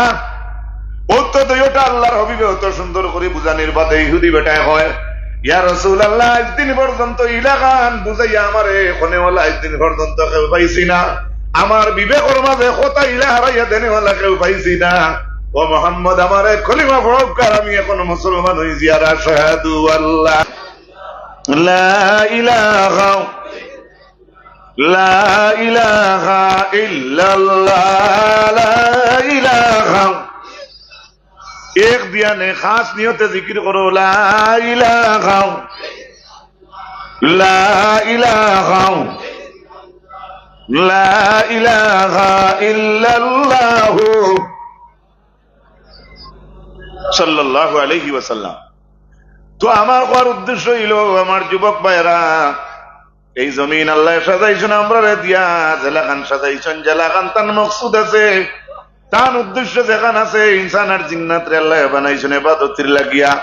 অউ তো দুইওটা আল্লার হাবিবে অত সুন্দর করি বুঝানির বাদে ইহুদি বেটায় কয়, "ইয়া রাসুলাল্লাহ, আইজ দিন পর্যন্ত ইলাখান বুঝাইয়া আমারে কনেওয়ালা আইজ দিন পর্যন্ত কেউ পাইছি না। আমার বিবেকর মাঝে কথা ইলা হারাইয়া দেনেওয়ালা কেউ পাইছি না। ও মুহাম্মদ, আমারে কলিমা পড়উক্কা, আমি অখন মুসলমান অইছি, আর আশহাদু আল্লা লা ইলাহা, লা ইলাহা ইল্লাল্লাহ, লা ইলাহা।" এক ধিয়ানে খাস নিয়তে জিকির করো, লা ইলাহা, লা ইলাহা, লা ইলাহা ইল্লাল্লাহু। সাল্লাল্লাহু আলাইহি ওয়াসাল্লাম। তো আমার কওয়ার উদ্দেশ্য অইলো, আমার যুবক ভাইরা, এই জমিন আল্লায় সাজাইছইন আমরারে দিয়া, যেলাখান সাজাইছইন, যেলাখান তান মকসুদ আছে, তান উদ্দেশ্য যেখান আছে, ইনসান আর জিন্নাতরে আল্লায় বানাইছইন এবাদতির লাগিয়া।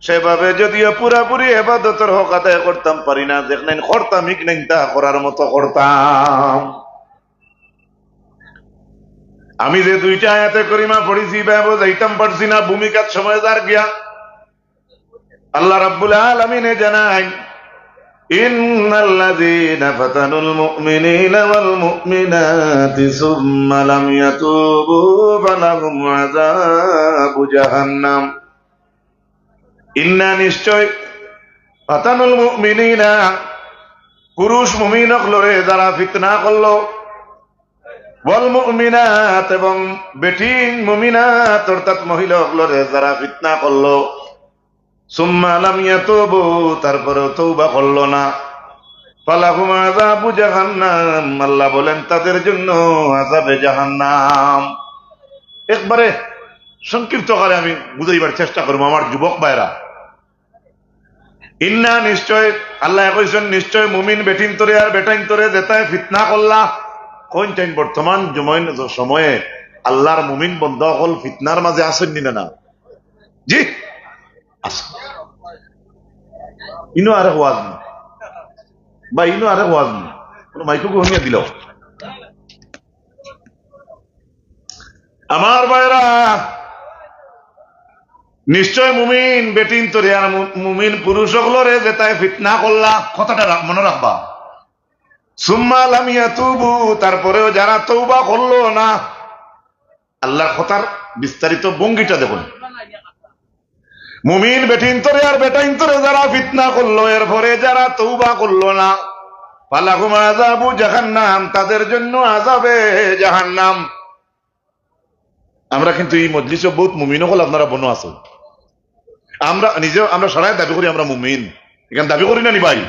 সেভাবে যদিও পুরাপুরি এবাদতর হক আদায় করতাম পারি না, যেখান করতাম, ইখান তা করার মতো করতাম। আমি যে দুইটা আয়াতে করিমা পড়ছি, ইবা বুঝাইতাম পারছি না, ভূমিকাত সময় যার গিয়া। আল্লাহ রাব্বুল আলামিনে জানাইন, "ইন্নাল্লাযীনা ফাতানুল মুমিনিনা ওয়াল মুমিনাতি সুম্মা লাম ইয়াতুবু ফালাহুম আযাবু জাহান্নাম।" ইন্না, নিশ্চয়, ফাতানুল মুমিনিনা, পুরুষ মুমিন অকলরে যারা ফিতনা করলো, ওয়াল মুমিনাত, এবং বেটিন মুমিনাত অর্থাৎ মহিলা অকলরে যারা ফিতনা করলো, সুম্মা লাম ইয়াতুবু, তারপরেও তওবা করলো না, ফালাহুম আযাবু জাহান্নাম, আল্লাহ বলেন তাদের জন্য আযাবে জাহান্নাম। একবারে সংক্ষিপ্ত আকারে আমি বুঝাইবার চেষ্টা করবো আমার যুবক ভাইরা। ইন্না, নিশ্চয়, আল্লায় কইছইন, নিশ্চয় মুমিন বেটিন্তরে আর বেটাইন্তরে যেতায় ফিতনা করলা, কইন টাইম বর্তমান জমইন-, সময়ে আল্লার মুমিন বন্দা অকল ফিতনার মাঝে আছইন নি না? না। জি? আছে। ইনো আরেক ওয়াজ নি। বা ইনো আরেক ওয়াজ নি। কুনু মাইকো ঘুমিয়ে দিল। আমার ভাইরা, নিশ্চয় মুমিন বেটিন্তরে আর মু-, মুমিন পুরুষ অকলরে যেতায় ফিতনা করলা, কথাটা রা-, মনো রাখবা। সুম্মা লাম ইয়াতুবু, তারপরেও যারা তওবা করলো না, আল্লাহর কথার বিস্তারিত ভঙ্গিটা দেখুন। মুমিন বেটিন্তরে আর বেটাইন্তরে যারা ফিতনা করলো, এরপরে যারা তওবা করলো না, ফালাহুম আযাবু জাহান্নাম, তাদের জন্য আযাবে জাহান্নাম। আমরা কিন্তু এই মজলিসো বহুত মুমিন অকল আপনারা বনো আছো। আমরা নিজে, আমরা সারায় দাবি করি আমরা মুমিন, এখান দাবি করি না নি ভাই?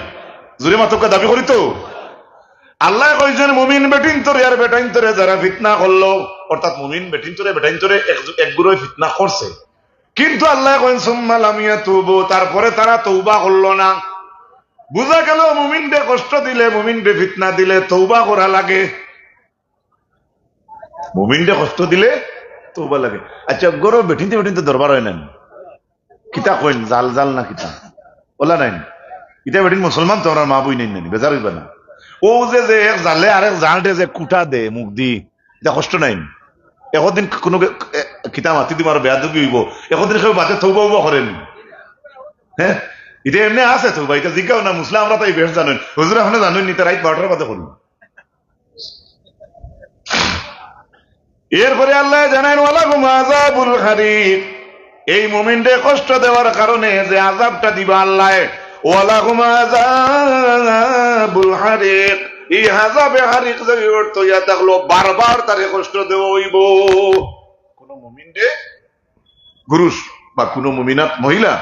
জোরে মাতউক্কা, দাবি করি তো। আল্লায় কইছইন মুমিন বেটিন্তরে আর বেটাইন্তরে যারা ফিতনা করলো, অর্থাৎ মুমিন বেটিন্তরে বেটাইন্তরে এক, এক গুরুয়ে ফিতনা করছে, কিন্তু আল্লায় কইন সুম্মা লাম ইয়াতুবু, তারপরে তারা তওবা করলো না। বুঝা গেল মুমিনরে কষ্ট দিলে, মুমিনরে ফিতনা দিলে তওবা করা লাগে। মুমিনরে কষ্ট দিলে তওবা লাগে। আচ্ছা, ঘরো বেটিন্তে বেটিন্তে দরবার অয় না নি? কিতা কইন, জাল জাল না কিতা? অলা নায় নি? ইতা বেটিন মুসলমান তো, আমরার মা বইন নায় নি, বেজার অইবা না। অউ যে, যে এক জালে আরেক জালরে যে কুটা দে মুখ দি, ইতা কষ্ট নায় নি? একদিন কুনু কে-, এ, কিতা মাতি দিমু আর বেয়াদবি অইবো, একদিন কেউ বাদে তওবা উবা করে নি? হে, ইতা এমনে আছে তওবা, ইতা জিগাও না, মুসলা আমরা তাই বেশ জানইন। হুজুর, আপনে জানইন নি, ইতা রাইত বারোটার বাদে করইন। এরপরে আল্লায় জানাইন, ওয়ালাহুম আযাবুল হারিক, এই মুমিনরে কষ্ট দেওয়ার কারণে যে আযাবটা দিবা আল্লায়, ওয়ালাহুম আযাবুল হারিক, এই আযাবে হারিক যে অর্থ ইয়া থাকলো, বারবার তারে কষ্ট দেওয়া অইবো। কুনু মুমিনরে পুরুষ বা কুনু মুমিনাত মহিলা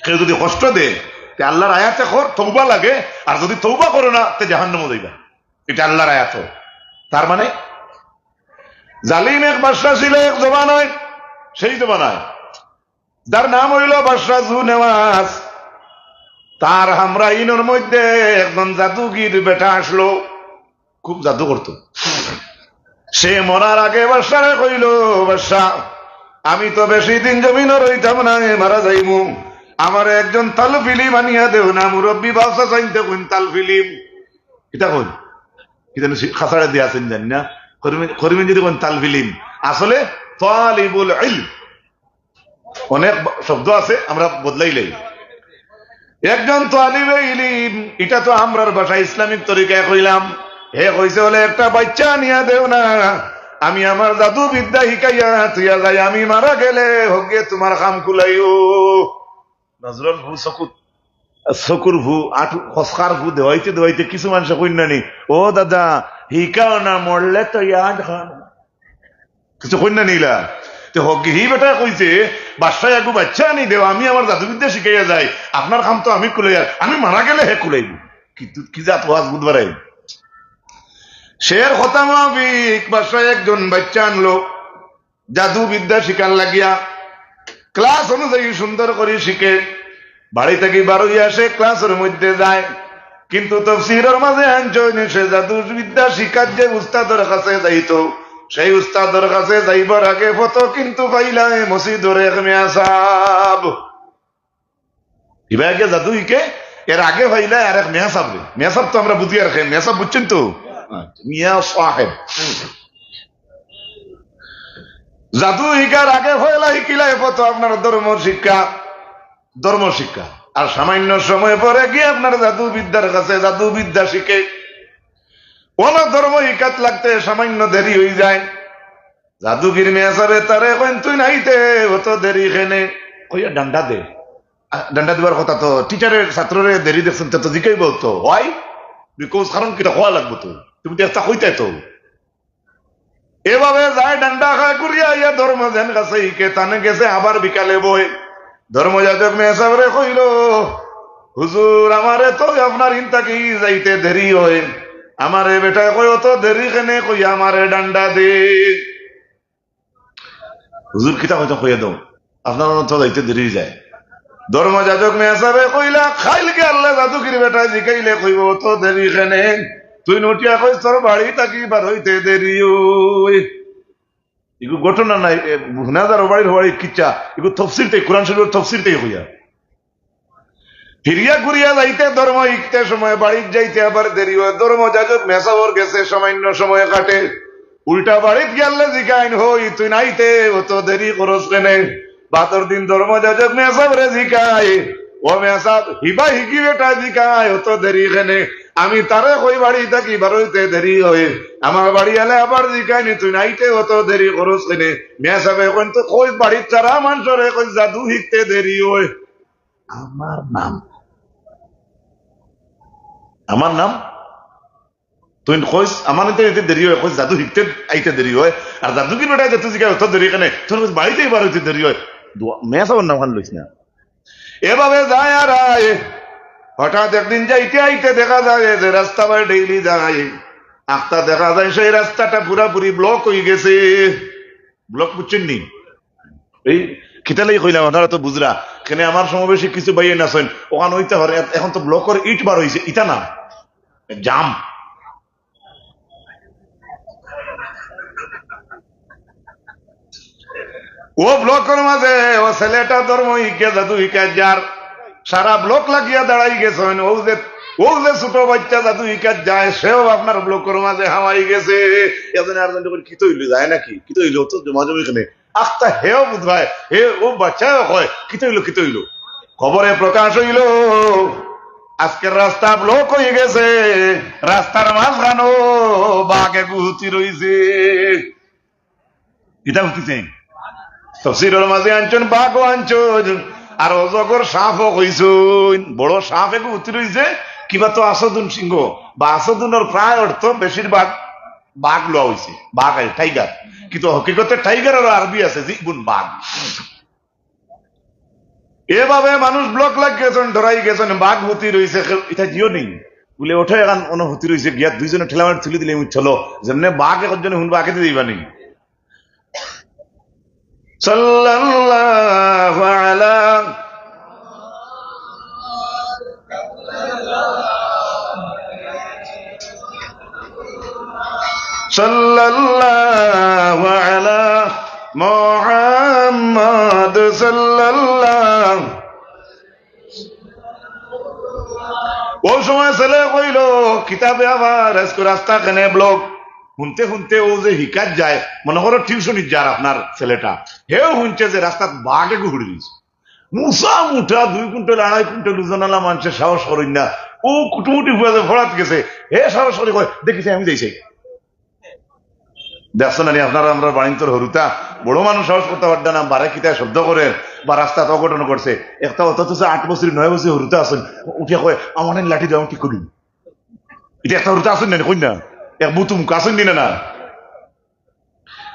কেউ যুদি কষ্ট দে, তে আল্লাহর আয়াতে কর তওবা লাগে, আর যুদি তওবা করো না, তে জাহান্নামো যাইবা। ইটা আল্লাহর আয়াত। তার মানে জালিম এক বাদশা ছিল এক জমানায়, সেই জমানায় যার নাম অইলো বাদশা জু নেওয়াজ। তার হামরাইনর মধ্যে একজন জাদুগির বেটা আসলো, খুব জাদু করতো। সে মরার আগে বাদশারে কইলো, "বাদশা, আমি তো বেশি দিন জমিনো রইতাম না, মারা যাইমু। আমারে একজন তালফিলিম আনিয়া দেও না।" মুরব্বি বাদশা চাইনতে কইন তালফিলিম। ইটা কইন, কি জানি সে খাসাড়ে দিয়া আছেন জানি না। করিমেন, করিমেন যদি কইন তালফিলিম, আসলে তালিবুল ইলম। অনেক ব-, শব্দ আছে, আমরা বদলাইলাই। একজন তালিবে ইলিম, ইটা তো আমরার ভাষায় ইসলামিক তরিকায় কইলাম। হে কইছে, "অইলে একটা বাইচ্চা আনিয়া দেও না, আমি আমার জাদু বিদ্যা হিকাইয়া থুইয়া যাই, আমি মারা গেলে হগে তুমার কাম কুলাইও।" নজরুল ভু চকুত, চকুর ভু, আটু, খসকার ভু দেওয়াইতে দেওয়াইতে কিছু মানষে কইন না নি, "ও দাদা, হিকাও না, মরলে তো ইয়াদ খান।" কিছু কইন না নি ইলা? তে হক, হি বেটায় কইছে, "বাদশা, এগু বাইচ্চা আনি দেও, আমি আমার জাদুবিদ্যা শিখাইয়া যাই, আপনার কাম তো আমি কুলাইয়ার, আমি মারা গেলে হে কুলাইবো।" কি তু-, কি জাত ওয়াজ বুধবারে? শের কথা মাফিক, বাদশা একজন বাইচ্চা আনলো, জাদু বিদ্যা শিখার লাগিয়া ক্লাস অনুযায়ী সুন্দর করি শিখে, বাড়ি থাকি বার অইয়া সে ক্লাসর মধ্যে যায়। কিন্তু তফসিরর মাঝে আনছইন, সে জাদু বিদ্যা শিখার যে উস্তাদর কাছে যাইতো, সেই উস্তাদর কাছে যাইবার আগে পথো কিন্তু পাইলায় মসজিদর এক মেয়াসাব। ইবায় গিয়া জাদু হিকে, এর আগে পাইলায় আরেক মেয়াসাবরে। মেয়াসাব তো আমরা বুঝি আর কে, মেয়াসাব বুঝছইন তো? মিয়া সাহেব। জাদু হিকার আগে পয়লা হিকিলায় পথো আপনার ধর্ম শিক্ষা, ধর্ম শিক্ষা। আর সামান্য সময় পরে গিয়া আপনার জাদু বিদ্যার কাছে জাদু বিদ্যা শিখে। অনো ধর্ম হিকাত লাগতে সামান্য দেরি অইযায়। জাদুগির মেয়াসাবে তারে কইন, "তুই নাইতে অত দেরি কেনে?" কইয়া ডান্ডা দে। আ, ডান্ডা দিবার কথা তো, টিচারে ছাত্ররে দেরি দেখছইন, তে তো জিকাইবো তো, "Why?" Because কারণ কিতা কওয়া লাগবো তো, তুমি তো একটা কইতায় তো। এভাবে যায় ডান্ডা খায় ঘুরিয়া আইয়া ধর্ম যেন কাছে হিকে, তানে গেছে আবার বিকালে বয়। ধর্মযাজক মেয়াসাবরে কইলো, "হুজুর, আমারে তো আপনার ইন থাকি যাইতে দেরি অয়, আমারে বেটায় কয় অত দেরি কেনে কইয়া আমারে ডান্ডা দে।" হুজুর কিতা কইতা কইয়া দেও, আপনার তো যাইতে দেরি যায়। ধর্মযাজক মেয়াসাবে কইলা, "কাইলকে আল্লাহ জাদুগির বেটায় জিকাইলে কইবো, 'অত দেরি কেনে?' তুই নটিয়া কইস তোর বাড়ি থাকি বার অইতে দেরি অয়।" ইগু ঘটনা নায়, এ, হুনা যার বাড়ির বাড়ি কিচ্ছা, ইগু তফসির তাই, কোরআন শরীফর তফসির তাই কইয়া। ফিরিয়া ঘুরিয়া যাইতে ধর্ম হিকতে সময় বাড়িত যাইতে আবার দেরি অয়। ধর্মযাজক মেয়াসাবর গেছে সামান্য সময় কাটে। উল্টা বাড়িত গিয়ালে জিকাইন, "হই, তুই নাইতে অত দেরি করস কেনে?" বাদর দিন ধর্মযাজক মেসাবরে জিকায়, "ও মেসাব, হিবা হিকি বেটা জিকায়, অত দেরি কেনে?" আমি তারে কই, "বাড়ি থাকি বারইতে দেরি অয়, আমার বাড়ি আলে আবার জিকায় নি, তুই নাইতে অত দেরি করস কেনে?" মেসাবে কইন, "তো কই বাড়িত সারা মানষরে কই যাদু হিকতে দেরি অয়।" আমার নাম, আমার নাম তুই কইস, "আমার ইতে ইতে দেরি অয়", কইস, "যাদু হিকতে আইতে দেরি অয়।" আর যাদুগির বেটায় যেতে জিকায়, "অত দেরি কেনে?" তুই কইস, "বাড়িতেই বার অইতে দেরি অয়।" দোয়া-, মেসাবর নাম খান লইস না। এভাবে যায় আর আয়। হঠাৎ একদিন যাইতে আইতে দেখা যায় যে রাস্তা বায় ডেইলি যায়, আখতা দেখা যায় সেই রাস্তাটা পুরাপুরি ব্লক অই গেছে। ব্লক বুঝছইন নি? এই কিতালাই কইলাম, আপনারা তো বুঝরা। কেনে আমার সমাবেশে কিছু ভাইয়াইন আছইন, অখান অইতে পারে, এখন তো ব্লকর ইট বার অইছে, ইতা না, জাম। ও ব্লকর মাঝে ও ছেলেটা ধর্ম হিকিয়া যাদু হিকাত যার, সারা ব্লক লাগিয়া দাঁড়াই গেছইন। ও যে, ও যে ছোট বাইচ্চা যাদু হিকাত যায়, সেও আপনার ব্লকর মাঝে হামাই গেছে। এজন্য আর জন যখন কিতা অইলো, যায় নাকি? কিতা অইলো? তো জমাজমি কেনে? আখতা হেও বুঝবায়, হে ও বাচ্চাও কয়, "কিতা অইলো, কিতা অইলো?" খবরে প্রকাশ অইলো, আজকের রাস্তা ব্লক অই গেছে, রাস্তার মাঝখানো বাঘ এগু হুতি রইছে। কিতা হুতিছে? তফসিরর মাঝে আনছইন, বাঘও আনছইন, আর অজগর সাপও কইছইন। বড় সাপ এগু হুতি রইছে, কিবা তো আসদুন সিংহ, বা আসদুনর প্রায় অর্থ বেশিরভাগ বাঘ লওয়া অইছে, বাঘ আর টাইগার। কিন্তু হকিকতে টাইগারর আরবি আছে জিবুন, বাঘ। এভাবে মানুষ ব্লক লাগি গেছইন, ডরাই গেছইন, বাঘ হুতি রইছে, কেউ ইতা জিও নি। বুলে, "ওঠো, এখান অনো হুতি রইছে, গিয়া দুইজনে ঠেলা মারি তুলি দিলে, চলো।" যেমনে বাঘ একজনে হুনবা, আগে দিবা নি। সাল্লাল্লাহু আলা, সাল্লাল্লাহু আলা মুহাম্মদ সাল্লাল্লাহু। ও সময় ছেলে কইলো, "কিতাবে আবার আজকে রাস্তা কেনে ব্লক?" হুনতে হুনতে ও যে হিকাত যায়, মনে করো টিউশনিত যার আপনার ছেলেটা, হেও হুনছে যে রাস্তাত বাঘ এগু হুড়ি দিছে। মুসা মুঠা দুই কুইন্টাল, আড়াই কুইন্টাল ওজনআলা মানষে সাহস করইন না। ও কুটুমুটি ফুয়া যে ফড়াত গেছে, হে সাহস করি কয়, "দেখি চাই, আমি যাই চাই।" দেখছো না নি আপনারা, আমরা বাড়িন্তর হুরুতা, বড় মানুষ সাহস করতা পারতা না, বারে কিতায় শব্দ করে, বা রাস্তাত অঘটন করছে। একটা অত তো আট বছর, নয় বছর হুরুতা আছইন, উঠিয়া কয়, "আমার লাঠি দেও, আমি ঠিক করি।" ইটা একটা হুরুতা আছইন না নি, কইন না? এক বুতুম আছইন নি না, না?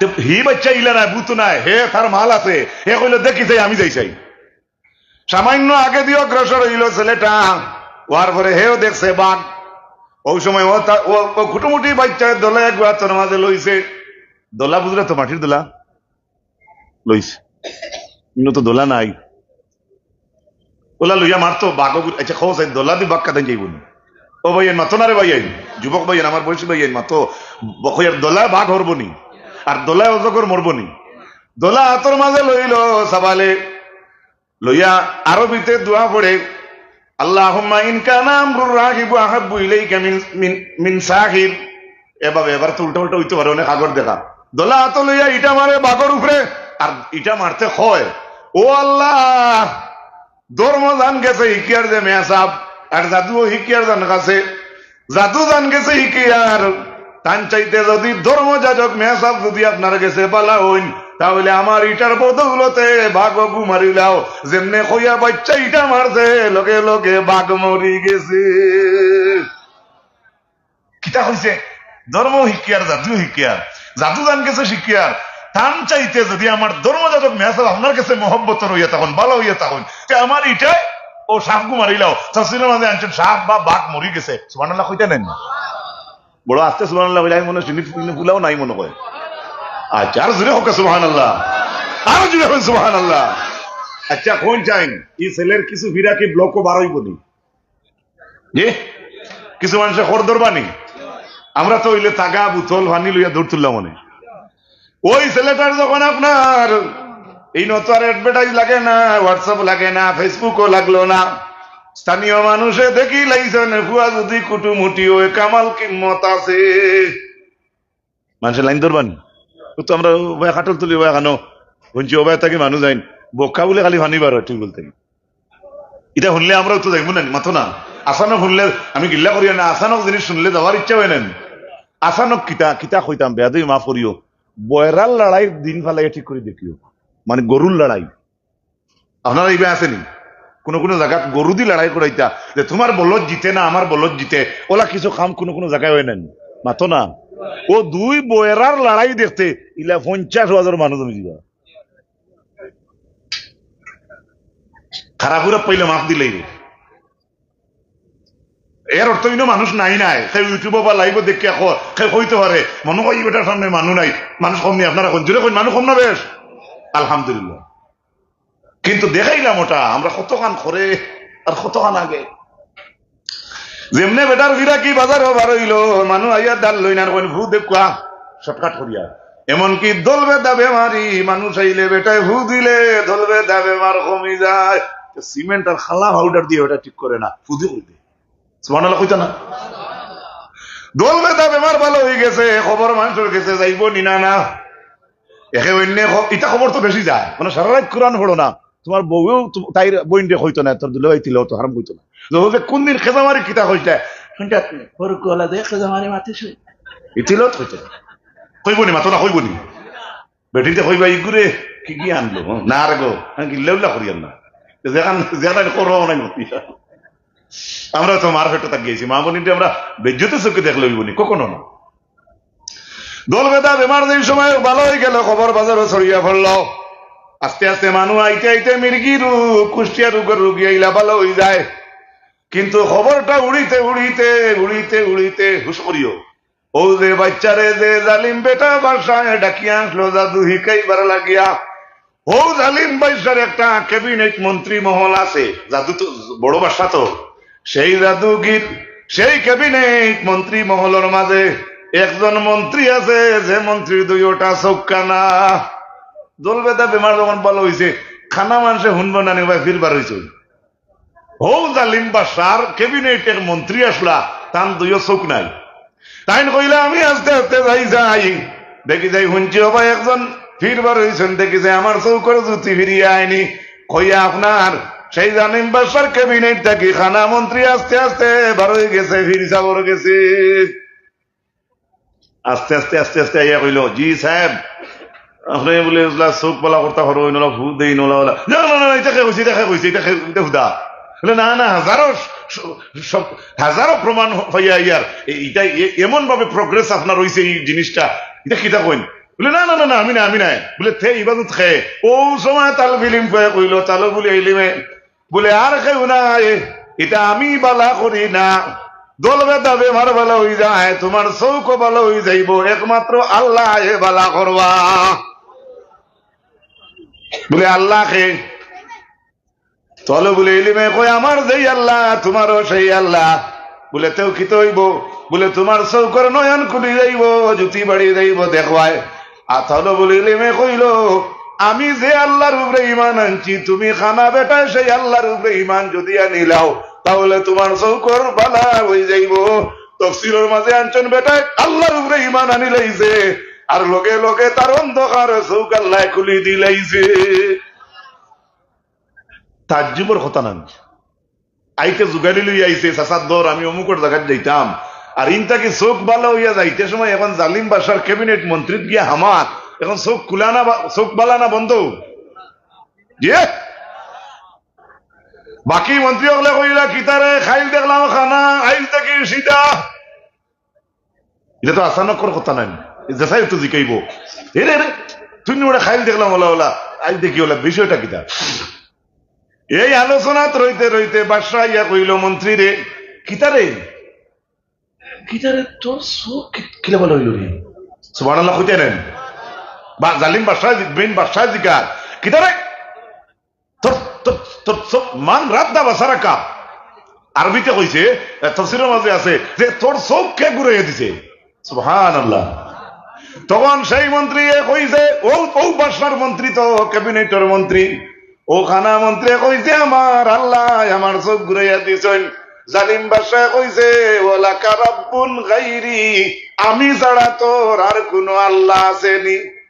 তে হি বাইচ্চা ইলা নায়, বুতু নায়, হে তার মাল আছে, হে কইলো, "দেখি চাই, আমি যাই চাই।" সামান্য আগে দিয়া অগ্রসর অইলো ছেলেটা, অওয়ার পরে হেও দেখছে বাঘ। ও সময় ও তা-, ও, ও কুটুমুটি বাইচ্চায় দলা এগু আতর মাঝে লইছে। দলা বুঝরা তো, মাটির দলা লইছে। ইনো তো দলা নাই। ওলা লইয়া মারতো, বাঘ অগু-, আচ্ছা, কও চাই, দলা দি বাঘ কাদাইন যাইবো নি? ও ভাইয়াইন, মাতো না রে ভাইয়াইন, যুবক ভাইয়াইন, আমার বয়সী ভাইয়াইন, মাতো। ব-, কইয়ার দলা বাঘ হরবো নি, আর দলা অজগর মরবো নি। দলা আতর মাঝে লইলো সাবালে, লইয়া আরবিতে দোয়া পড়ে, "আল্লাহুম্মা ইন কানা আমরুর রাগিবু আহাব্বু ইলাইকা মিন, মিন, মিন সাহির।" এভাবে এবার তো উল্টা উল্টা অইতে পারে, অনেক আগর দেখা। দলা আতো লইয়া ইটা মারে বাঘর উপরে, আর ইটা মারতে কয়, "ও আল্লাহ, ধর্ম জান গেছে হিকিয়ার যে মেসাব, আর যাদুও হিকিয়ার জান গেছে, যাদু জান গেছে হিকিয়ার, তান চাইতে যদি ধর্ম যাজক মেসাব যদি আপনার গেছে বালা অইন, তাহলে আমার ইটার বদৌলতে বাঘ অগু মারিলাও।" যেমনে কইয়া বাইচ্চা ইটা মারছে, লগে লগে বাঘ মরি গেছে। কিতা কইছে? ধর্ম হিকিয়ার, যাদু হিকিয়ার, যাদু জান গেছে শিকিয়ার, তান চাইতে যদি আমার ধর্ম যাজক মেসাব আপনার গেছে মহব্বতর অইয়া থাকইন, বালা অইয়া থাকইন, তে আমার ইটায় ও সাপগু মারিলাও। তফসিরর মাঝে আনছইন, সাপ বা বাঘ মরি গেছে। সুবহানাল্লাহ কইতা নায় নি? বড় আস্তে সুবহানাল্লাহ কইলে আমি মনে হয় চিনি ফুলাও নাই মনে হয়। আচ্ছা, আর জোরে কউক্কা সুবহানাল্লাহ, আর জোরে কউক্কা সুবহানাল্লাহ। আচ্ছা, কইন চাইন, ই ছেলের কিছু ফিরা কি ব্লকো বার অইবো নি? জি? কিছু মানষে খর ধরবা নি? আমরা তো অইলে তাগা, বুতল, পানি লইয়া দৌড় তুললাম অনে। ওই ছেলেটার যখন আপনার ইনো তো আর advertise লাগে না, WhatsApp লাগে না, Facebook-ও লাগলো না, স্থানীয় মানুষে দেখিলাইছইন, ফুয়া যদি কুটুমুটি অয়, কামাল কিম্মত আছে। মানষে লাইন ধরবা নি? ও তো আমরা ওবায় কাটল তুলি, ওবায় কানো, হুনছি ওবায় থাকি মানুষ আইন। বক্কা বুলে খালি পানি বার অয়, ঠিক বলতে। ইটা হুনলে আমরাও তো যাইমু না নি, মাতো না। আচানক হুনলে আমি গিল্লা করিয়ার না, আচানক জিনিস হুনলে যাওয়ার ইচ্ছা অয় না নি। আচানক কিতা, কিতা কইতাম, বেয়াদবি মাফ করিও। বয়রার লড়াইর দিন ফালাইয়া ঠিক করি দেখিও, মানে গরুর লড়াই। আপনারা ইবা আছে নি? কুনু কুনু জাগাত গরুদি লড়াই করাইতা, যে তুমার বলদ জিতে না আমার বলদ জিতে, অলা কিছু কাম কুনু কুনু জাগায় অয় না নি, মাতো না। অউ দুই বয়রার লড়াই দেখতে ইলা পঞ্চাশ হাজার মানুষ জমি দিবা। খারাপ খারাপ পাইলে মাফ দিলাইবো। এর অর্থ ইনো মানুষ নাই নাই, কেউ YouTube বা live দেখিয়া ক-, কেউ কইতে পারে, মনো অয় ই বেটার সামনে মানুষ নাই, মানুষ কম নি, আপনারা কইন, জোরে কইন, মানুষ কম না বেশ? আলহামদুলিল্লাহ। কিন্তু দেখাইলাম অটা, আমরা কতখান করে আর কতখান আগে। যেমনে বেটার ফিরাকি বাজারো বার অইলো, মানুষ আইয়া ডাল লইন আর কইন, "ফু দেউক্কা", shortcut করিয়া। এমনকি দল বেদা বেমারি মানুষ আইলে বেটায় ফু দিলে দল বেদা বেমার কমি যায়। তো সিমেন্ট আর খালা পাউডার দিয়া বেটা ঠিক করে না, ফুদি করি দে। সুবহানাল্লাহ কইতা না? দল বেদা বেমার ভালা অইগেছে, খবর মানষর গেছে যাইবো নি না? না, একে অইন্যে খ-, ইতা খবর তো বেশি যায়। মানে সারা রাইত কুরআন পড়ো না, তুমার বউয়েও তু-, তাইর বইনরে কইতো না, তোর দুলাভাই তিলাওত হারাম কইতো না। যখন যে কুন দিন খেজামারি কিতা কইতা, হুনতা, "ওর গলা দে খেজামারি মাতিস।" ই তিলাওত কইতো না। কইবো নি, মাতো না, কইবো নি? বেটিন্তে কইবা, "ইগুরে কি কি আনলো? না রে গো, আমি গিল্লা উল্লা করিয়ার না।" যেখান, যেখান করো, নাই মতি। আমরা তো মার পেটো তাক গেছি, মা বইনরে আমরা বেইজ্জতি চউখে দেখলে অইবো নি, কখনো না। দল বেদা বেমার যেই সময় ভালা অইগেলো, খবর বাজারো ছড়িয়া পড়লো। আস্তে আস্তে মানুষ আইতে আইতে মির্গি রোগ, কুষ্টিয়া রোগর রুগী আইলা ভালা অইযায়। কিন্তু খবরটা উড়িতে উড়িতে, উড়িতে উড়িতে, হুশ করিও। অউ যে বাইচ্চারে যে জালিম বেটা বাদশায় ডাকিয়া আনলো জাদু হিকাইবার লাগিয়া, অউ জালিম বাদশার একটা cabinet মন্ত্রী মহল আছে, জাদু তো বড় বাদশা তো, সেই জাদুগির, সেই cabinet মন্ত্রী মহলর মাঝে একজন মন্ত্রী আছে, যে মন্ত্রীর দুইওটা চউখ কানা। দল বেদা বেমার যখন ভালা অইছে, কানা মানষে হুনবো না নি, ভাই, ফির বার অইছে। অউ জালিম বাদশার cabinet-এর মন্ত্রী আছলা, তান দুইও চউখ নাই। তাইন কইলা, "আমি আস্তে আস্তে যাই যাই, দেখি যাই হুনছি অবা একজন ফির বার অইছইন, দেখি যাই আমার চউখর জুতি ফিরিয়া আইনি।" কইয়া আপনার সেই জালিম বাদশার cabinet থাকি কানা মন্ত্রী আস্তে আস্তে বার অইগেছে, ফির সাবর গেছে। আস্তে আস্তে আস্তে আস্তে আইয়া কইলো, "জি সাব, আপনে বুলে ইলা চউখ ভালা করতা পারইন, ইলা ফু দেইন, ইলা, ইলা।" "না, না, না, না, ইটা কে কইছে, ইটা কে কইছে, ইটা কে, ইটা হুদা।" বুলে, "না, না, হাজারো স-, স-, হাজারো প্রমাণ পাইয়া আইয়ার, এ-, ইটা এ-, এমন ভাবে progress আপনার অইছে ই জিনিসটা, ইটা কিতা কইন?" বুলে, "না, না, না, না, আমি না, আমি না।" বুলে, "তে ইবাদত খে।" অউ সময় তালব ইলিম পাইয়া কইলো, "তালবুল ইলিমে বুলে, আর কেউ নাই, ইটা আমি ভালা করি না। দল বেদা বেমার ভালা অইযায়, তুমার চউখও ভালা অইযাইবো, একমাত্র আল্লায় ভালা করবা।" বুলে, "আল্লা কে?" তালবুল ইলিমে কয়, "আমার যেই আল্লা, তুমারও সেই আল্লা।" বুলে, "তেউ কিতা অইবো?" বুলে, "তুমার চউখর নয়ন খুলি যাইবো, জুতি বাড়ি যাইবো, দেখবায়।" আর তালবুল ইলিমে কইলো, "আমি যে আল্লার উপরে ইমান আনছি, তুমি কানা বেটায় সেই আল্লার উপরে ইমান যুদি আনিলাও, তাহলে তুমার চউখর ভালা অইযাইবো।" তফসিরর মাঝে আনছইন, বেটায় আল্লার উপরে ইমান আনিলাইছে, আর লগে লগে তার অন্ধকার চউখ আল্লায় খুলি দিলাইছে। তাজ্জুবর কথা নানি? আইতে জুগালি লইয়া আইছে, "চাচা দর, আমি অমুকর জাগাত যাইতাম।" আর ইন থাকি চউখ ভালা অইয়া যাইতে সময় এখন জালিম বাদশার cabinet মন্ত্রীত গিয়া হামার, এখন চউখ খুলা না বা-, চউখ ভালা না বন্ধ? জি? বাকি মন্ত্রী অকলে কইলা, "কিতারে, খাইল দেখলাম কানা, আইজ থাকি সিধা।" ইটা তো আচানকর কথা নায়, যেছাই তো জিকাইবো, "এ রে রে, তুই নি ওটা খাইল দেখলাম ওলা ওলা, আইজ দেখি ওলা বিষয়টা কিতা?" এই আলোচনাত রইতে রইতে বাদশা আইয়া কইলো, "মন্ত্রীরে, কিতারে, কিতারে তোর চউখ কি-, কিলা ভালা অইলো রে?" সুবহানাল্লাহ কইতা নানি? বা জালিম বাদশা জি-, বেইন বাদশা জিকার, "কিতারে?" তোর, তোর, তোর চউখ, "মান রাদ্দা বাসারাকা।" আরবিতে কইছে, এ, তফসিরর মাঝে আছে যে, "তোর চউখ কে ঘুরাইয়া দিছে?" সুবহানাল্লাহ। তখন সেই মন্ত্রীয়ে কইছে, অউ, অউ বাদশার মন্ত্রী তো, cabinetর মন্ত্রী, অউ কানা মন্ত্রীয়ে কইছে, "আমার আল্লায় আমার চউখ ঘুরাইয়া দিছইন।" জালিম বাদশায় কইছে, "ওয়ালাকা রাব্বুন গাইরি, আমি ছাড়া তোর আর কুনু আল্লা আছে নি?"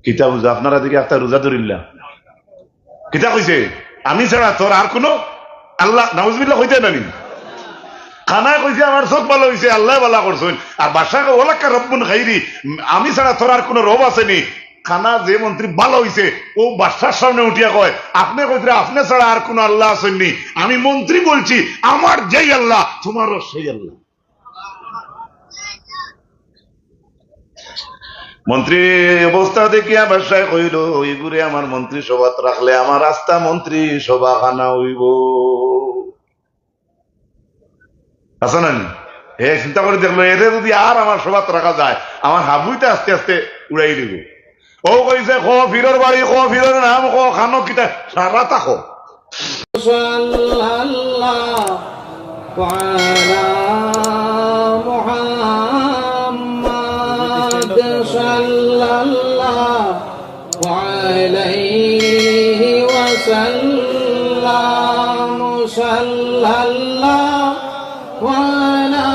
কিতা বুঝো? আপনারা দেখি একটা রোজা ধরিল্লা। কিতা কইছে? "আমি ছাড়া তোর আর কোনো আল্লাহ", নাউজুবিল্লাহ কইতে নানি? কানায় কইছে, "আমার চোখ ভালা অইছে, আল্লায় ভালা করছইন।" আর বাদশায় কয়, "ওয়ালাকা রব্বুন গাইরি, আমি ছাড়া তোর আর কোনো রব আছে নি?" কানা যে মন্ত্রী ভালা অইছে, অউ বাদশার সামনে উঠিয়া কয়, "আপনে কইতরা আপনে ছাড়া আর কোনো আল্লাহ আছইন নি? আমি মন্ত্রী বলছি, আমার যেই আল্লাহ, তোমারও সেই আল্লাহ।" মন্ত্রীর অবস্থা দেখিয়া বাদশায় কইলো, "ইগুরে আমার মন্ত্রী সভাত রাখলে আমার আস্তা মন্ত্রী সভা কানা অইবো।" আছে না নি? হে চিন্তা করি দেখলো, "এরে যদি আর আমার সভাত রাখা যায়, আমার হাবুইতে আস্তে আস্তে উড়াই দিবো।" অউ কইছে, "কও পীরর বাড়ি, কও পীরর নাম, কও খানো কিতা, সারাটা কও।" صلى الله على محمد صلى الله عليه وسلم، صلى الله على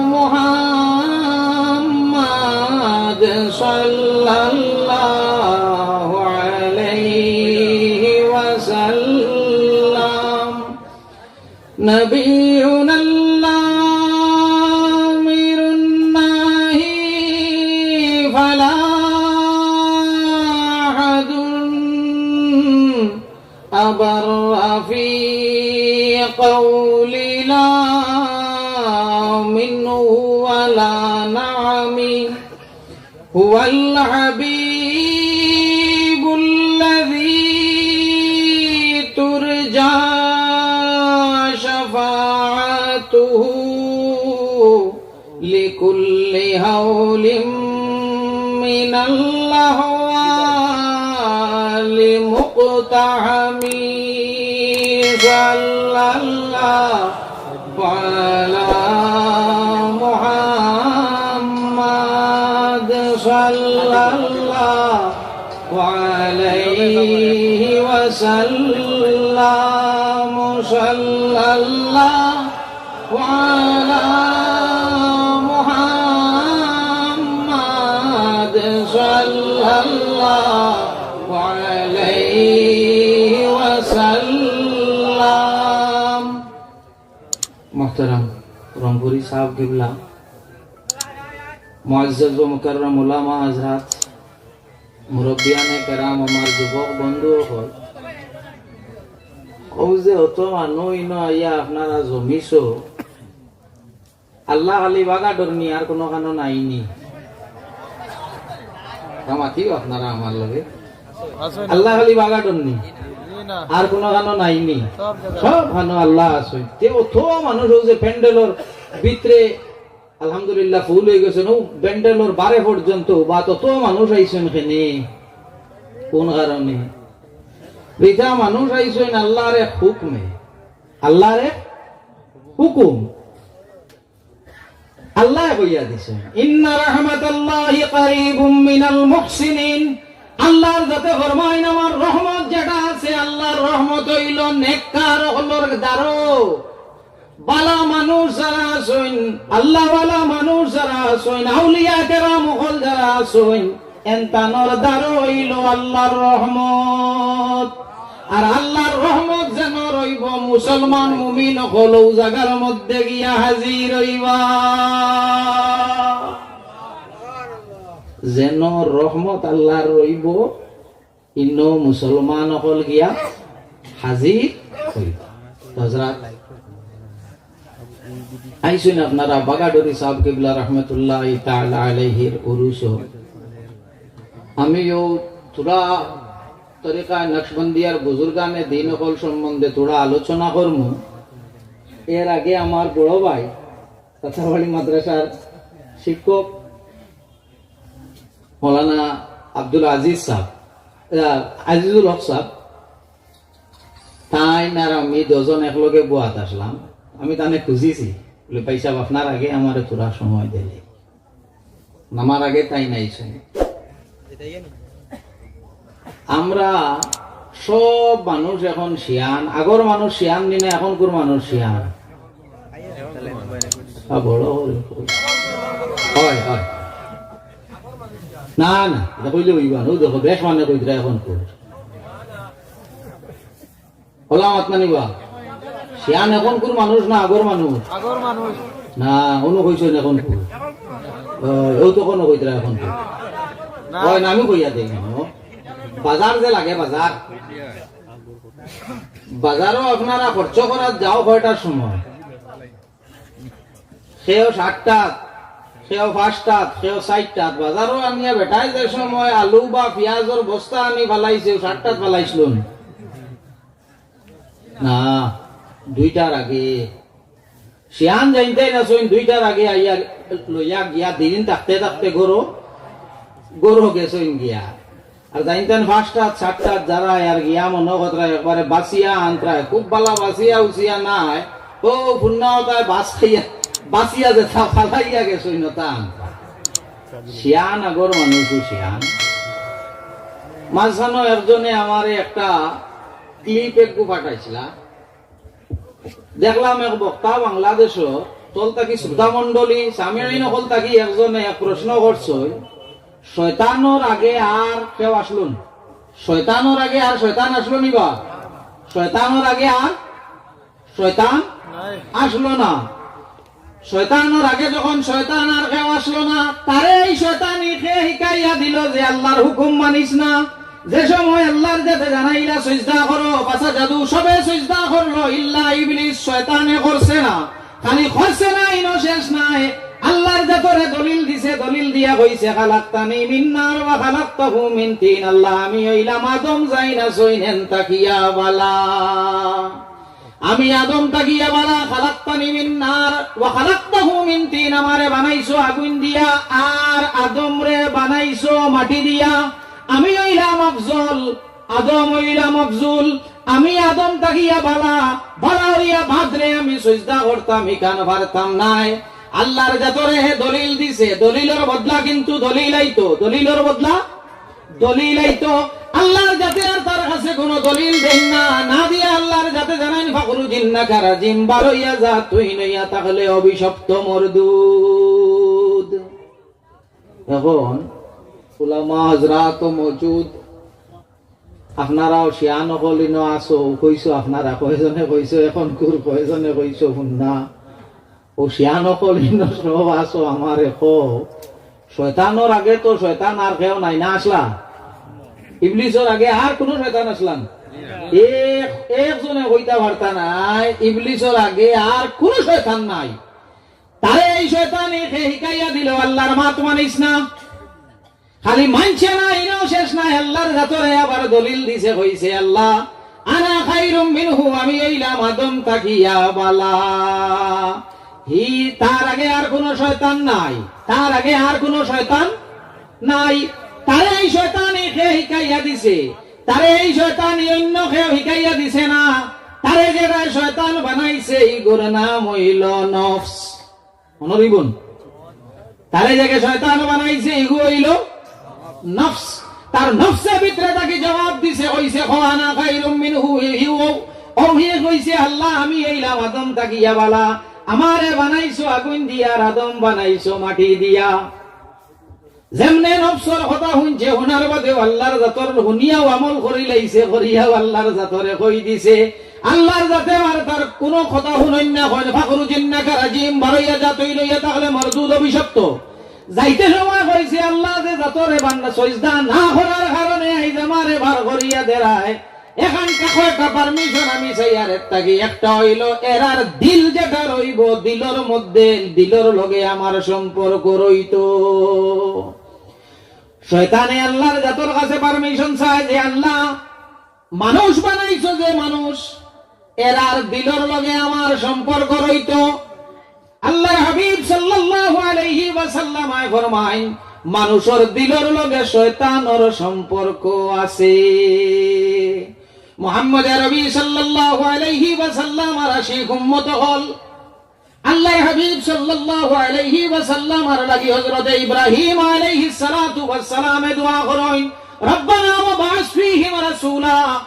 محمد صلى الله عليه وسلم. نبينا الآمر الناهي فلا أحد أبر في قول لا منه ولا نعم. هو الحبيب الذي ترجى شفاعته لكل هول من الأهوال مقتحم. صلى الله على محمد صلى الله عليه وسلم، صلى الله على محمد صلى الله عليه وسلم. মোহতারাম রংপুরি সাহেব কিবলা, মুআজ্জাজ ও মুকাররম উলামা হযরত, মুরব্বিয়ানে কেরাম, আমার যুবক বন্ধু অকল, অউ যে অত মানুষ ইনো আইয়া আপনারা জমিছো, আল্লাহ খালি বাগা ডরনি, আর কোনো কানো নাইনি। কামাতিও আপনারা আমার লগে। আল্লাহ খালি বাগা ডরনি, আর কোনো কানো নাইনি। সব কানো আল্লাহ আছে। তে অত মানুষ অউ যে প্যান্ডেলর ভিতরে আলহামদুলিল্লাহ ফুল অই গেছে, অউ প্যান্ডেলর বারে পর্যন্ত বা তত মানুষ আইছইন কেনে, কোন কারণে? বেটা মানুষ আইছইন আল্লাহর এক হুকুমে, আল্লাহর এক হুকুম। আল্লায় কইয়া দিছইন, "ইন্না রাহমাতাল্লাহি কারীবুম মিনাল মুহসিনিন।" আল্লাহর যাতে ফরমাইন, আমার রহমত যেটা আছে, আল্লাহর রহমত অইলো নেককার অকলর দ্বারো। বালা মানুষ যারা আছইন, আল্লাহওয়ালা মানুষ যারা আছইন, আউলিয়া কেরাম অকল যারা আছইন, এন তানর দ্বারো অইলো আল্লাহর রহমত। আর আল্লাহর রহমত যেন রইবো, মুসলমান মুমিন অকল অউ জাগার মধ্যে গিয়া হাজির অইবা। যেন রহমত আল্লাহর রইবো, ইনো মুসলমান অকল গিয়া হাজির অইবা। হযরত আইছইন আপনারা বাগাডুরি সাহেব কিবলা রহমতুল্লাহি তাআলা আলাইহির উরুসো। আমি অউ থুড়া তরিকা নকশবন্দিয়ার বুজুর্গানে দিন অকল সম্বন্ধে থুড়া আলোচনা করমু। এর আগে আমার বড় ভাই তাতারবাড়ি মাদ্রাসার শিক্ষক মৌলানা আব্দুল আজিজ সাহেব, আহ, আজিজুল হক সাহেব, তাইন আর আমি দুইজন একলগে বওয়াত আছলাম। আমি তানে খুঁজিছি, বলে, "ভাই সাহেব, আপনার আগে আমারে থুড়া সময় দিলে।" আমার আগে তাইন আইছইন। আমরা সব মানুষ এখন শিয়ান, আগর মানুষ শিয়ান নি না, এখনকুর মানুষ শিয়ান। আ, বড় অয়, অয়। না, না, ইতা কইলে অইবা না। অউ দেখো, বেশ মানে কইতরা অখনকুর। অলা মাত নানি বা? শিয়ান অখনকুর মানুষ না আগর মানুষ? আগর মানুষ। না, অনো কইছইন অখনকুর। অউ, অউ তো কুনু কইতরা অখনকুর। না। অয় না, আমি কইয়া দেই না। বাজার যে লাগে, বাজার। বাজারো আপনারা খরচ করাত যাও কয়টার সময়? কেউ সাতটাত, কেউ পাঁচটাত, কেউ চাইরটাত। বাজারো আনিয়া বেটায় যে সময় আলু বা পিয়াজর বস্তা আনি ফালাইছে, অউ সাতটাত ফালাইছলো নি? না, দুইটার আগে। শিয়ান জানতায় না, সইন দুইটার আগে আইয়া লইয়া গিয়া দিন থাকতে থাকতে ঘরো, ঘরো গেছইন গিয়া। আর জানতাম পাঁচটাত, সাতটাত যারা আর গিয়া মনো করতরা একবারে বাছিয়া আনতরা, খুব বালা বাছিয়া উছিয়া নায়, অউ পুন্না অতায় বাছ খাইয়া, বাছিয়া যেতা ফালাইয়া গেছইন অতা আনতরা। শিয়ান আগর মানুষ, শিয়ান। মাঝখানো একজনে আমারে একটা clip একগু পাঠাইছিলা। দেখলাম এক বক্তা বাংলাদেশো, তল থাকি শ্রোতা মণ্ডলী, সামিইন অকল থাকি একজনে এক প্রশ্ন করছইন, শয়তানর আগে আর কেউ আছলো নি? শয়তানর আগে আর শয়তান আছলো নি বা? শয়তানর আগে আর শয়তান নাই। আছলো না। শয়তানর আগে যখন শয়তান আর কেউ আছলো না, তারে এই শয়তানি কে হিকাইয়া দিলো যে আল্লার হুকুম মানিস না? যে সময় আল্লার যাতে জানাইলা সইজদা করো, ফাসাজাদু, সবে সইজদা করলো, ইল্লা ইবলিস, শয়তানে করছে না। খালি করছে না, ইনো শেষ নায়। আল্লার যাতরে দলিল দিছে, দলিল দিয়া কইছে, "খালাকতানি মিন নার ওয়া খালাকতাহু মিন তিন।" আল্লা, আমি অইলাম আদম যাইন আছইন এন থাকিয়া বালা। আমি আদম থাকিয়া বালা, খালাকতানি মিন নার ওয়া খালাকতাহু মিন তিন, আমারে বানাইছো আগুইন দিয়া, আর আদমরে বানাইছো মাটি দিয়া। আমি অইলাম আফজল, আদম অইলাম আফজল। আমি আদম থাকিয়া বালা, বালা অইয়া বাদরে আমি সইজদা করতাম, ইখান পারতাম নায়। আল্লার যাতরে হে দলিল দিছে, দলিলর বদলা কিন্তু দলিল আইতো, দলিলর বদলা দলিল আইতো। আল্লার যাতে আর তার কাছে কুনু দলিল দেইন না, না দিয়া আল্লার যাতে জানাইন, "ফাখরুজ ইন্নাকা রাজিম, বারইয়া যা, তুই নইয়া থাকলে অভিশপ্ত মরদুদ।" অখন উলামা হজরাত মওজুদ, আপনারাও শিয়ান অকল ইনো আছো, কইছো আপনারা, কয়জনে কইছো, অখনকুর কয়জনে কইছো, হুন না। অউ শিয়ান অকল ইনো সব আছো, আমারে কও, শয়তানর আগে তো শয়তান আর কেউ নাই না আছলা? ইবলিসর আগে আর কুনু শয়তান আছলা নি? এক, একজনে কইতা পারতা নায়, ইবলিসর আগে আর কুনু শয়তান নাই। তারে এই শয়তানি কে হিকাইয়া দিলো, আল্লার মাত মানিস না। খালি মানছে না, ইনো শেষ নায়, আল্লার যাতরে আবার দলিল দিছে, কইছে, "আল্লা, আনা খাইরুম মিনহু, আমি অইলাম আদম থাকিয়া বালা।" হি, তার আগে আর কুনু শয়তান নাই, তার আগে আর কুনু শয়তান নাই। তারে এই শয়তানি কে হিকাইয়া দিছে, তারে এই শয়তানি অইন্য কেউ হিকাইয়া দিছে না। তারে যেগু শয়তান বানাইছে, ইগুর নাম অইলো নফস। মনো রইবো নি? তারে যেগু শয়তান বানাইছে, ইগু অইলো নফস। তার নফসে ভিতরে থাকি জবাব দিছে, কইছে, "কও আনা খাইরুম মিনহু", হি, হি, অউ, অউ হি কইছে, "আল্লা, আমি অইলাম আদম থাকিয়া বালা, আমারে বানাইছো আগুইন দিয়া, আর আদম বানাইছো মাটি দিয়া।" যেমনে নফসর কথা হুনছে, হুনার বাদেও আল্লার যাতর হুনিয়াও আমল করিলাইছে, করিয়াও আল্লার যাতরে কই দিছে। আল্লার যাতে আর তার কুনু কথা হুনইন না, কইন, "ফাখরুজ ইন্নাকা রাজিম, বারইয়া যা, তুই নইয়া থাকলে মরদুদ, অভিশপ্ত।" যাইতে সময় কইছে, "আল্লা, যে যাতরে বান্দা সইজদা না করার কারণে আইজ আমারে বার করিয়া দেরায়, এখান থাকি একটা permission আমি চাইয়ার এর থাকি। একটা অইলো এরার দিল যেটা রইবো, দিলর মধ্যে, দিলর লগে আমার সম্পর্ক রইতো।" শয়তানে আল্লার যাতর কাছে permission চায় যে, "আল্লা, মানুষ বানাইছো যে মানুষ, এরার দিলর লগে আমার সম্পর্ক রইতো।" আল্লার হাবিব সাল্লাল্লাহু আলাইহি ওয়াসাল্লাম আয় ফরমাইন, "মানুষর দিলর লগে শয়তানর সম্পর্ক আছে।" মুহাম্মদ আরবি সাল্লাল্লাহু আলাইহি ওয়াসাল্লাম আর আশিক উম্মত অকল, আল্লার হাবিব সাল্লাল্লাহু আলাইহি ওয়াসাল্লাম আর লাগি হযরতে ইব্রাহিম আলাইহিস সালাতু ওয়াস সালামে দোয়া করইন, "রব্বানা ওয়াবআস ফীহিম রাসূলা,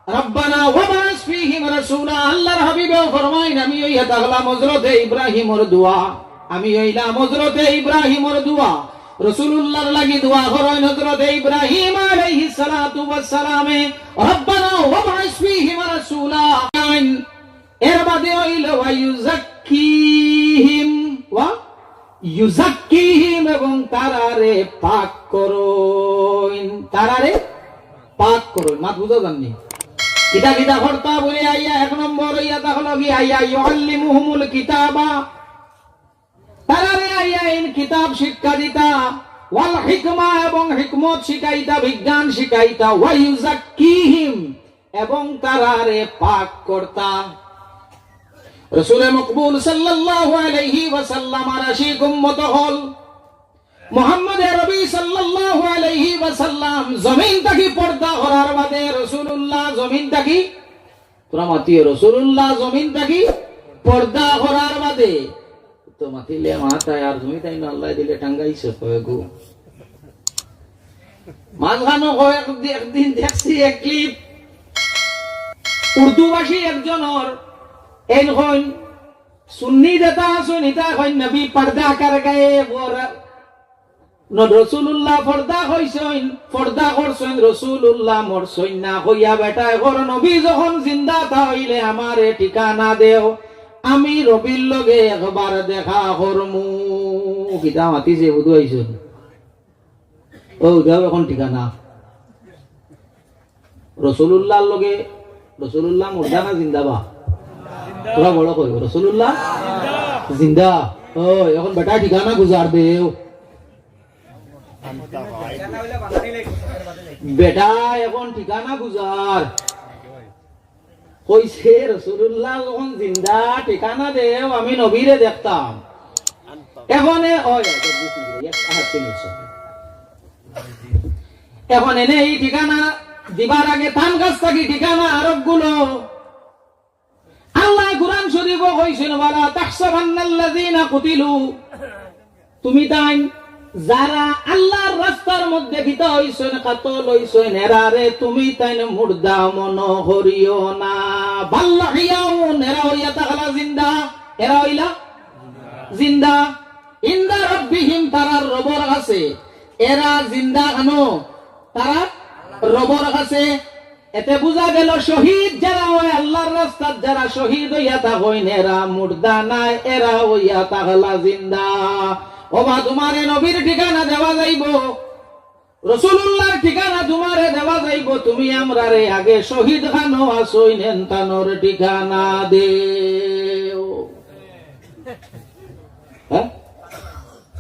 রব্বানা ওয়াবআস ফীহিম রাসূলা।" আল্লার হাবিবেও ফরমাইন, "আমি অইয়া থাকলাম হযরতে ইব্রাহিমর দোয়া, আমি অইলাম হযরতে ইব্রাহিমর দোয়া।" রাসূলুল্লাহর লাগি দোয়া করইন হযরতে ইব্রাহিম আলাইহিস সালাতু ওয়াস সালামে, "রব্বানা ওয়াবআস ফীহিম রাসূলা।" এর বাদে অইলো, "ওয়া ইউযাক্কিহিম, ওয়া ইউযাক্কিহিম", এবং তারারে পাক করইন, তারারে পাক করইন। মাত বুঝা যার নি? কিতা কিতা করতা বুলে আইয়া এক নম্বর অইয়া থাকলো কি, আইয়া ইউআল্লিমুহুমুল কিতাবা, তারারে আইয়া ইন কিতাব শিক্ষা দিতা, ওয়াল হিকমা, এবং হিকমত শিখাইতা, বিজ্ঞান শিখাইতা, ওয়া ইউযাক্কিহিম, এবং তারারে পাক করতা। রসুলে মকবুল সাল্লাল্লাহু আলাইহি ওয়াসাল্লামর আশিক উম্মত অকল, মুহাম্মদে আরবি সাল্লাল্লাহু আলাইহি ওয়াসাল্লাম জমিন থাকি পর্দা করার বাদে, রসুলুল্লাহ জমিন থাকি, তোরা মাতিও, রসুলুল্লাহ জমিন থাকি পর্দা করার বাদে, তো মাতিলে মাতায় আর তুমি তাইন আল্লায় দিলে টাঙ্গাইছো কয়গু। মাঝখানো কয়েক দি-, একদিন দেখছি এক ক্লিপ, উর্দুভাষী একজনর, এইন কইন, সুন্নি যেতা আছইন, ইতা কইন, "নবী পর্দা কর গায়ে", ওর ন-, রসুলুল্লাহ পর্দা কইছইন, পর্দা করছইন, রসুলুল্লাহ মরছইন না কইয়া বেটায় কর, "নবী যখন জিন্দা তা অইলে আমারে ঠিকানা দেও, আমি নবীর লগে একবার দেখা করমু।" কিতা মাতিছে, বুধু আইছইন। ও, দেও এখন ঠিকানা। রসুলুল্লাহর লগে, রসুলুল্লাহ মুর্দা না জিন্দা বা? তোরা বড় কইও, রসুলুল্লাহ জিন্দা। ও, এখন বেটা ঠিকানা গুজার দেও। বেটা এখন ঠিকানা গুজার। কইছে, "রসুলুল্লাহ যখন জিন্দা, ঠিকানা দেও, আমি নবীরে দেখতাম।" এখন এ, ওই, ওই, আচ্ছা, নিশ্চয়। এখন এনে ই ঠিকানা দিবার আগে তান কাছ থাকি ঠিকানা আরোপগুলো আল্লায় কুরআন শরীফো কইছইন, "ওয়ালা তাহসাবান্নাল্লাযীনা কুতিলু।" তুমি তাইন যারা আল্লার রাস্তার মধ্যে কিতা অইছইন, কাতল অইছইন, এরারে তুমি তাইন মুর্দা মনো করিও না। বাল আহইয়াউন, এরা অইয়া থাকলা জিন্দা, এরা অইলা জিন্দা। ইনদা রাব্বিহিম, তারার রবর কাছে। এরা জিন্দা কেনো? তারার রবর কাছে। এতে বুঝা গেল, শহীদ যারা অয়, আল্লার রাস্তাত যারা শহীদ অইয়া থাকইন, এরা মুর্দা নায়, এরা অইয়া থাকলা জিন্দা। ওবা, তুমারে নবীর ঠিকানা দেওয়া যাইবো, রসুলুল্লাহর ঠিকানা তুমারে দেওয়া যাইবো, তুমি আমরারে আগে শহীদ খানো আছইন এনতানর ঠিকানা দেও। হ্যাঁ?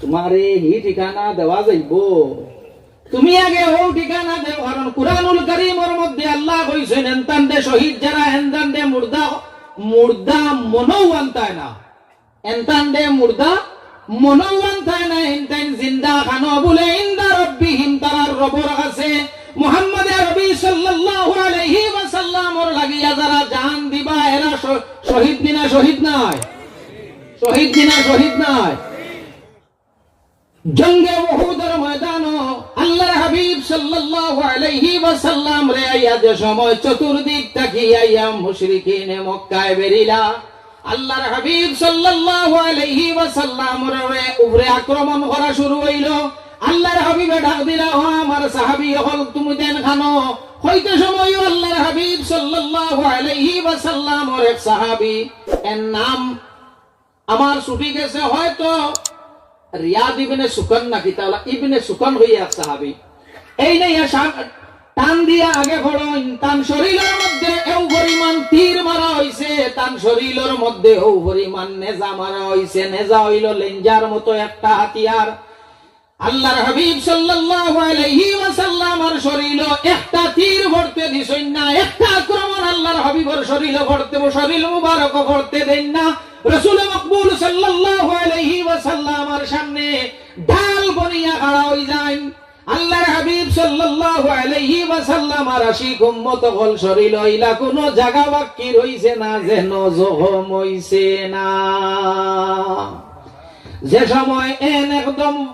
তুমারে হি ঠিকানা দেওয়া যাইবো। তুমি আগে অউ ঠিকানা দেও, কারণ কুরআনুল করিমর মধ্যে আল্লায় কইছইন, "এনতানরে শহীদ যারা, এনতানরে মুর্দা, মুর্দা মনো আনতায় না।" এনতানরে মুর্দা মনো আনতায় না, এনতাইন জিন্দা খানো বুলে, ইনদা রাব্বিহিম, তারার রবর কাছে। মুহাম্মদে আরবি সাল্লাল্লাহু আলাইহি ওয়াসাল্লামর লাগিয়া যারা জান দিবা, এরা শ-, শহীদ নি না শহীদ নায়? শহীদ নি না শহীদ নায়? জঙ্গে উহুদর ময়দানো আল্লার হাবিব সাল্লাল্লাহু আলাইহি ওয়াসাল্লামরে আইয়া যে সময় চতুর্দিক থাকি আইয়া মুশরিকিনে মক্কায় বেরিলা, আল্লার হাবিব সাল্লাল্লাহু আলাইহি ওয়াসাল্লামর উপরে আক্রমণ করা শুরু অইলো। আল্লার হাবিবে ডাক দিলা, "ও আমার সাহাবী অকল, তুমিতাইন খানো?" কইতে সময়ও আল্লার হাবিব সাল্লাল্লাহু আলাইহি ওয়াসাল্লামর এক সাহাবী, এর নাম আমার ছুটি গেছে, হয়তো রিয়াদ ইবনে সুকান না কিতা অলা, ইবনে সুকান অইয়া এক সাহাবী। এইন আইয়া টান দিয়া আগে পড়ইন, তান শরীলর মধ্যে এউ পরিমাণ তীর মারা অইছে, তান শরীলর মধ্যে এউ পরিমাণ নেজা মারা অইছে। নেজা অইলো লেঞ্জার মতো একটা হাতিয়ার। আল্লার হাবিব সাল্লাল্লাহু আলাইহি ওয়াসাল্লামর শরীলো একটা তীর পড়তে দিছইন না, একটা আক্রমণ আল্লার হাবিবর শরীলো পড়তে, শরীল মুবারকো পড়তে দেইন না। রসুল মকবুল সাল্লাল্লাহু আলাইহি ওয়াসাল্লামর সামনে ঢাল বনিয়া খাড়া অইযাইন। আল্লার হাবিব সাল্লাল্লাহু আলাইহি ওয়াসাল্লামর আশিক উম্মত অকল, শরীলো ইলা কুনু জাগা বাক্কি রইছে না, যেন জখম অইছে না। যে সময় এন একদম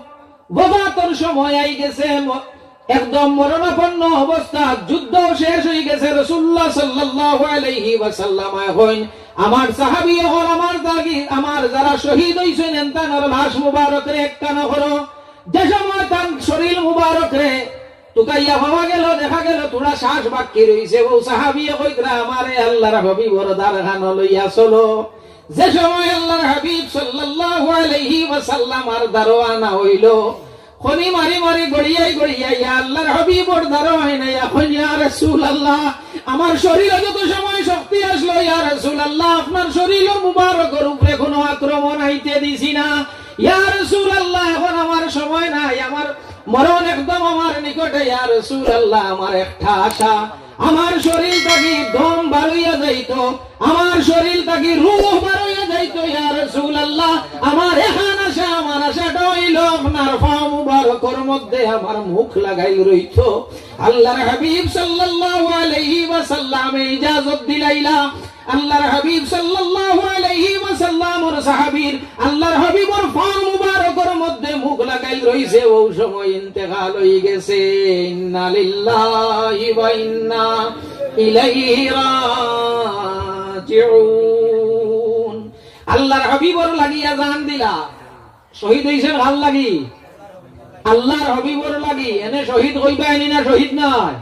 ওফাতর সময় আইগেছে, ম-, একদম মরণাপন্ন অবস্থা, যুদ্ধ শেষ অইগেছে। রাসুলুল্লাহ সাল্লাল্লাহু আলাইহি ওয়াসাল্লাম কইন, "আমার সাহাবী অকল, আমার দাগি, আমার যারা শহীদ অইছইন, এনতানর লাশ মুবারকরে একখানো করো।" যে সময় তান শরীল মুবারকরে তুকাইয়া পাওয়া গেল, দেখা গেল থুড়া শ্বাস বাকি রইছে, অউ সাহাবিয়ে কইতরা, "আমারে আল্লার হাবিবর দারখানো লইয়া চলো।" যে সময় আল্লার হাবিব সাল্লাল্লাহু আলাইহি ওয়াসাল্লামর দারো আনা অইলো, খনি মারি মারি গড়িয়াই গড়িয়াই ইয়া আল্লার হাবিবর দারো আইনা ইয়া কইন, "ইয়া রাসুলাল্লাহ, আমার শরীলো যত সময় শক্তি আছলো, ইয়া রাসুলাল্লাহ, আপনার শরীল মুবারকর উপরে কুনু আক্রমণ আইতে দিছি না। ইয়া রাসুলাল্লাহ, এখন আমার সময় নাই, আমার মরণ একদম আমার নিকটে। ইয়া রাসুলাল্লাহ, আমার একটা আশা, আমার শরীল থাকি দম বারইয়া যাইতো, আমার শরীল থাকি রূহ বারইয়া যাইতো, ইয়া রাসুলাল্লাহ, আমার এখান আশা, আমার আশাটা অইলো আপনার পাও মুবারকর মধ্যে আমার মুখ লাগাইল রইতো।" আল্লার হাবিব সাল্লাল্লাহু আলাইহি ওয়াসাল্লামে ইজাজত দিলাইলা। আল্লার হাবিব সাল্লাল্লাহু আলাইহি ওয়াসাল্লামর সাহাবীর আল্লার হাবিবর পাও মুবারকর মধ্যে মুখ লাগাইল রইছে, অউ সময় ইন্তেকাল অইগেছে। ইন্না লিল্লাহি ওয়া ইন্না ইলাইহি রাজিউন। আল্লার হাবিবর লাগিয়া জান দিলা। শহীদ অইছইন কার লাগি? আল্লার হাবিবর লাগি। এনে শহীদ কইবা এনি না শহীদ নায়?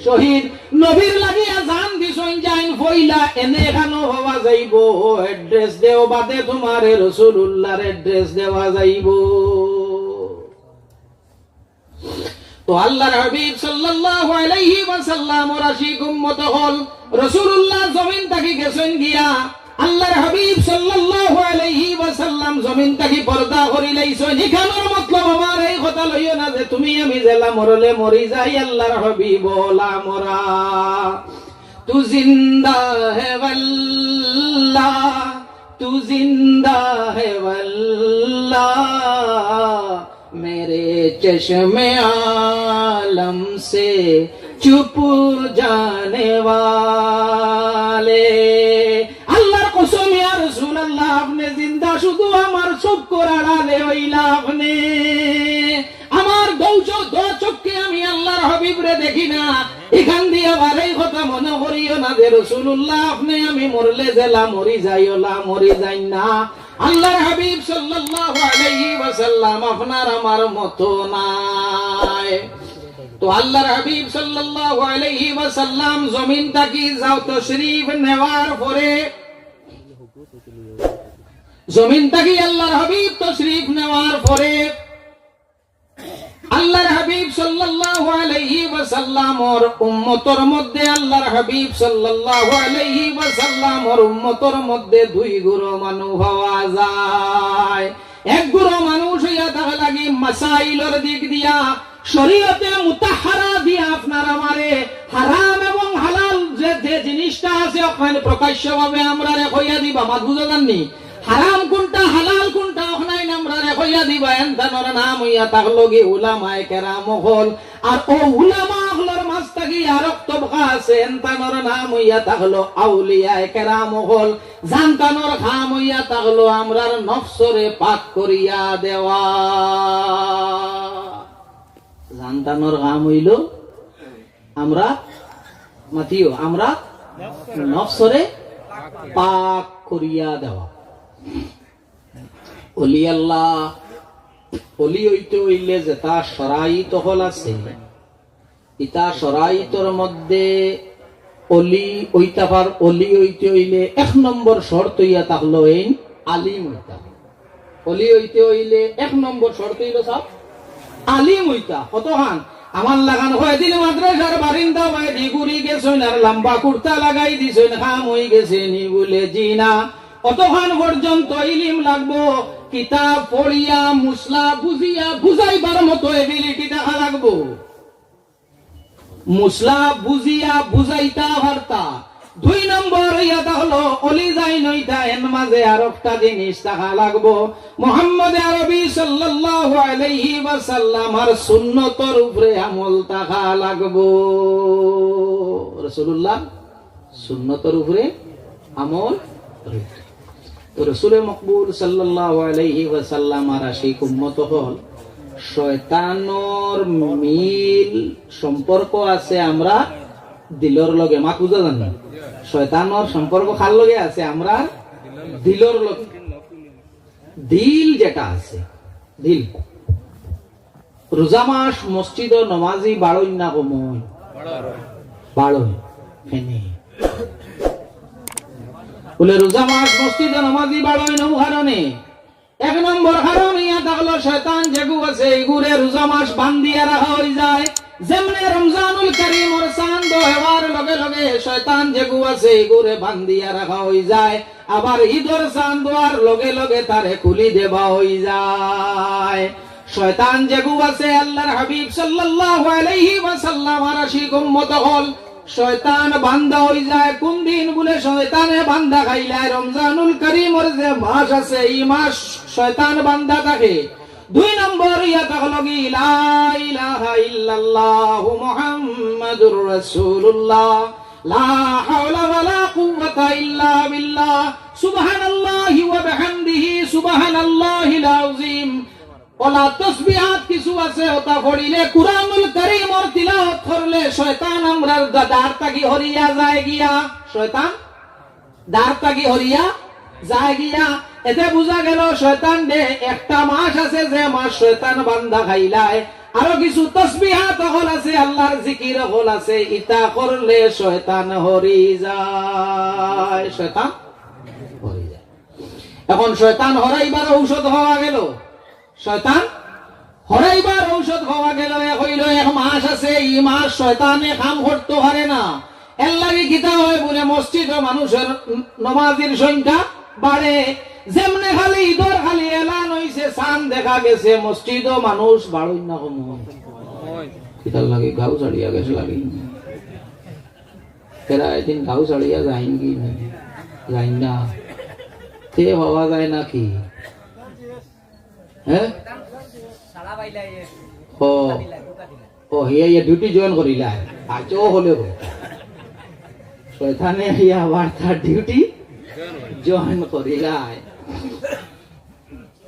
শহীদ। নবীর লাগিয়া জান দিছইন যাইন পয়লা, এনে এখানো পাওয়া যাইবো, address দেও বাদে তুমারে রসুলুল্লাহর address দেওয়া যাইবো। তো আল্লার হাবিব সাল্লাল্লাহু আলাইহি ওয়াসাল্লামর আশিক উম্মত অকল, রসুলুল্লাহ জমিন থাকি গেছইন গিয়া, আল্লার হাবিব সাল্লাল্লাহু আলাইহি ওয়াসাল্লাম জমিন থাকি পর্দা করিলাইছইন। ইখানর মতলব আমার এই কথা লইও না যে তুমি আমি যেলা মরলে মরি যাই, আল্লার হাবিব অলা মরা। তু জিন্দা হে ওয়াল্লাহ, তু জিন্দা হে ওয়াল্লাহ, মেরে চশমে আলম সে চুপ জানে ওয়ালে। আল্লার কসম, ইয়া রাসুলাল্লাহ, আপনে জিন্দা, শুধু আমার চক্ষুর আড়ালে অইলা আপনে। আমার দু চো-, দু চক্ষে আমি আল্লার হাবিবরে দেখি না। ইখান দিয়া আবার এই কথা মনো করিও না যে রসুলুল্লাহ, আপনে আমি মরলে যেলা মরি যাই, অলা মরি যাইন না। আল্লার হাবিব সাল্লাল্লাহু আলাইহি ওয়াসাল্লাম আপনার আমার মতো নায়। তো আল্লার হাবিব সাল্লাল্লাহু আলাইহি ওয়াসাল্লাম জমিন থাকি যাও তশরিফ নেওয়ার পরে, জমিন থাকি আল্লার হাবিব তশরিফ নেওয়ার পরে আল্লার হাবিব সাল্লাল্লাহু আলাইহি ওয়াসাল্লামর উম্মতর মধ্যে, আল্লার হাবিব সাল্লাল্লাহু আলাইহি ওয়াসাল্লামর উম্মতর মধ্যে দুই গুরু মানুষ পাওয়া যায়। এক গুরু মানুষ অইয়া থাকলা গি মাসাইলর দিক দিয়া, শরীয়তে মুতাহহারা দিয়া আপনার আমারে হারাম এবং হালাল যে, যে জিনিসটা আছে, অখান প্রকাশ্যভাবে আমরারে কইয়া দিবা, মাত বুঝা যার নি? হারাম কুনটা, হালাল কুনটা, অখান আমরারে কইয়া দিবা। এনতানর নাম অইয়া থাকলো গি উলামায়ে কেরাম অকল। আর অউ উলামা অকলর মাঝ থাকি আরক তবকা আছে, এনতানর নাম অইয়া থাকলো আউলিয়ায়ে কেরাম অকল। জানতানর কাম অইয়া থাকলো আমরার নফসরে পাক করিয়া দেওয়া। জানতানর কাম অইলো আমরা মাতিও, আমরা নফসরে পাক করিয়া দেওয়া। অলি আল্লাহ, অলি অইতে অইলে যেতা শরাইত অকল আছে, ইতা শরাইতর মধ্যে অলি অইতা পার-, অলি অইতে অইলে এক নম্বর শর্ত অইয়া থাকলো এইন আলিম অইতা। অলি অইতে অইলে এক নম্বর শর্ত অইলো সাব আলিম অইতা। কতখান আমার লাখান কয়দিন মাদ্রাসার বারিন্দা বায়দি ঘুরি গেছইন আর লম্বা কুর্তা লাগাই দিছইন, কাম অইগেছে নি? বুলে, "জি না।" অতখান পর্যন্ত ইলিম লাগবো, কিতাব পড়িয়া, মুসলা বুঝিয়া, বুঝাইবার মতো ability থাকা লাগবো। মুসলা বুঝিয়া বুঝাইতা পারতা। দুই নম্বর অইয়া থাকলো, অলি যাইন অইতা, এন মাঝে আরকটা জিনিস থাকা লাগবো। মুহাম্মদে আরবি সাল্লাল্লাহু আলাইহি ওয়াসাল্লামর সুন্নতর উপরে আমল থাকা লাগবো। রাসূলুল্লাহ সুন্নতর উপরে আমল। তো রসুলে মকবুল সাল্লাল্লাহু আলাইহি ওয়াসাল্লামর আশিক উম্মত অকল, শয়তানর মিল সম্পর্ক আছে আমরা দিলর লগে। মাত বুঝা যার নি? শয়তানর সম্পর্ক কার লগে আছে? আমরা দিলর লগে। দিল যেটা আছে, দিল। রোজা মাস মসজিদো নমাজি বাড়ইন না কমইন? বাড়ইন। কেনে? বুলে রোজা মাস মসজিদো নমাজি বাড়ইন অউ কারণে। এক নম্বর কারণ ইয়া থাকলো শয়তান যেগু আছে ইগুরে রোজা মাস বান্ধিয়া রাখা অইযায়। যেমনে রমজানুল করিমর চান্দ অওয়ার লগে লগে শয়তান যেগু আছে ইগুরে বান্ধিয়া রাখা অইযায়, আবার ইদর চান্দ অওয়ার লগে লগে তারে খুলি দেওয়া অইযায়। শয়তান যেগু আছে আল্লার হাবিব সাল্লাল্লাহু আলাইহি ওয়াসাল্লামর আশিক উম্মত অকল, শয়তান বান্দা অইযায়। কুন দিন বুলে শয়তানে বান্দা খাইলায়? রমজানুল করিমর যে মাস আছে, ই মাস শয়তান বান্দা থাকে। দুই নম্বর ইয়া থাকলো কি, লা ইলাহা ইল্লাল্লাহু মুহাম্মাদুর রাসূলুল্লাহ, লা হাওলা ওয়ালা কুওয়াতা ইল্লা বিল্লাহ, সুবহানাল্লাহি ওয়া বিহামদিহি, সুবহানাল্লাহিল আযীম। অলা তসবিহাত কিছু আছে, অতা পড়িলে, কুরআনুল করিমর তিলাওয়াত করলে শয়তান আমরার দা-, দ্বার থাকি হরিয়া যায় গিয়া। শয়তান দ্বার থাকি হরিয়া যায় গিয়া। এতে বুঝা গেলো শয়তান দে একটা মাস আছে যে মাস শয়তান বান্দা খাইলায়। আরো কিছু তসবিহাত অকল আছে, আল্লার জিকির অকল আছে, ইতা করলে শয়তান হরি যায়, শয়তান হরি যায়। এখন শয়তান হরাইবার ঔষধ পাওয়া গেলো। শয়তান হরাইবার ঔষধ পাওয়া গেলো। এক অইলো এক মাস আছে, ই মাস শয়তানে কাম করতো পারে না। এরলাগি কিতা অয় বুলে মসজিদো মানুষর নমাজির সংখ্যা বাড়ে। যেমনে খালি ইদর খালি এলান অইছে, চান্দ দেখা গেছে, মসজিদো মানুষ বাড়ইন না কমইন? কিতার লাগি গাউ ছাড়িয়া গেছে লাগি? এরা এদিন গাউ ছাড়িয়া যাইন কি না? যাইন না। তে পাওয়া যায় না কি? হ্যাঁ? ও, ও, হিয়া, হিয়া duty join করিলায়। আচ্ছা, ও হলে গো। শয়তানে হিয়া আবার তার duty join করিলায়।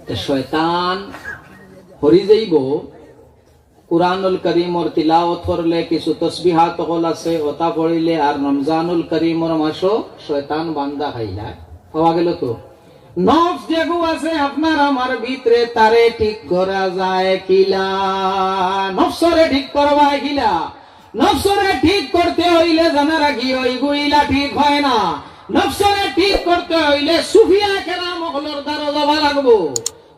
তে শয়তান হরি যাইবো, কুরআনুল করিমর তিলাওয়াত করলে, কিছু তসবিহাত অকল আছে, অতা পড়িলে, আর রমজানুল করিমর মাসো শয়তান বান্দা খাইলায়। পাওয়া গেলো তো? নফস যেগু আছে আপনার আমার ভিতরে, তারে ঠিক করা যায় কিলা? নফসরে ঠিক করবায় কিলা? নফসরে ঠিক করতে অইলে জানা রাখি, অইগুইলা ঠিক অয় না। নফসরে ঠিক করতে অইলে সুফিয়া কেরাম অকলর দ্বারো যাওয়া লাগবো।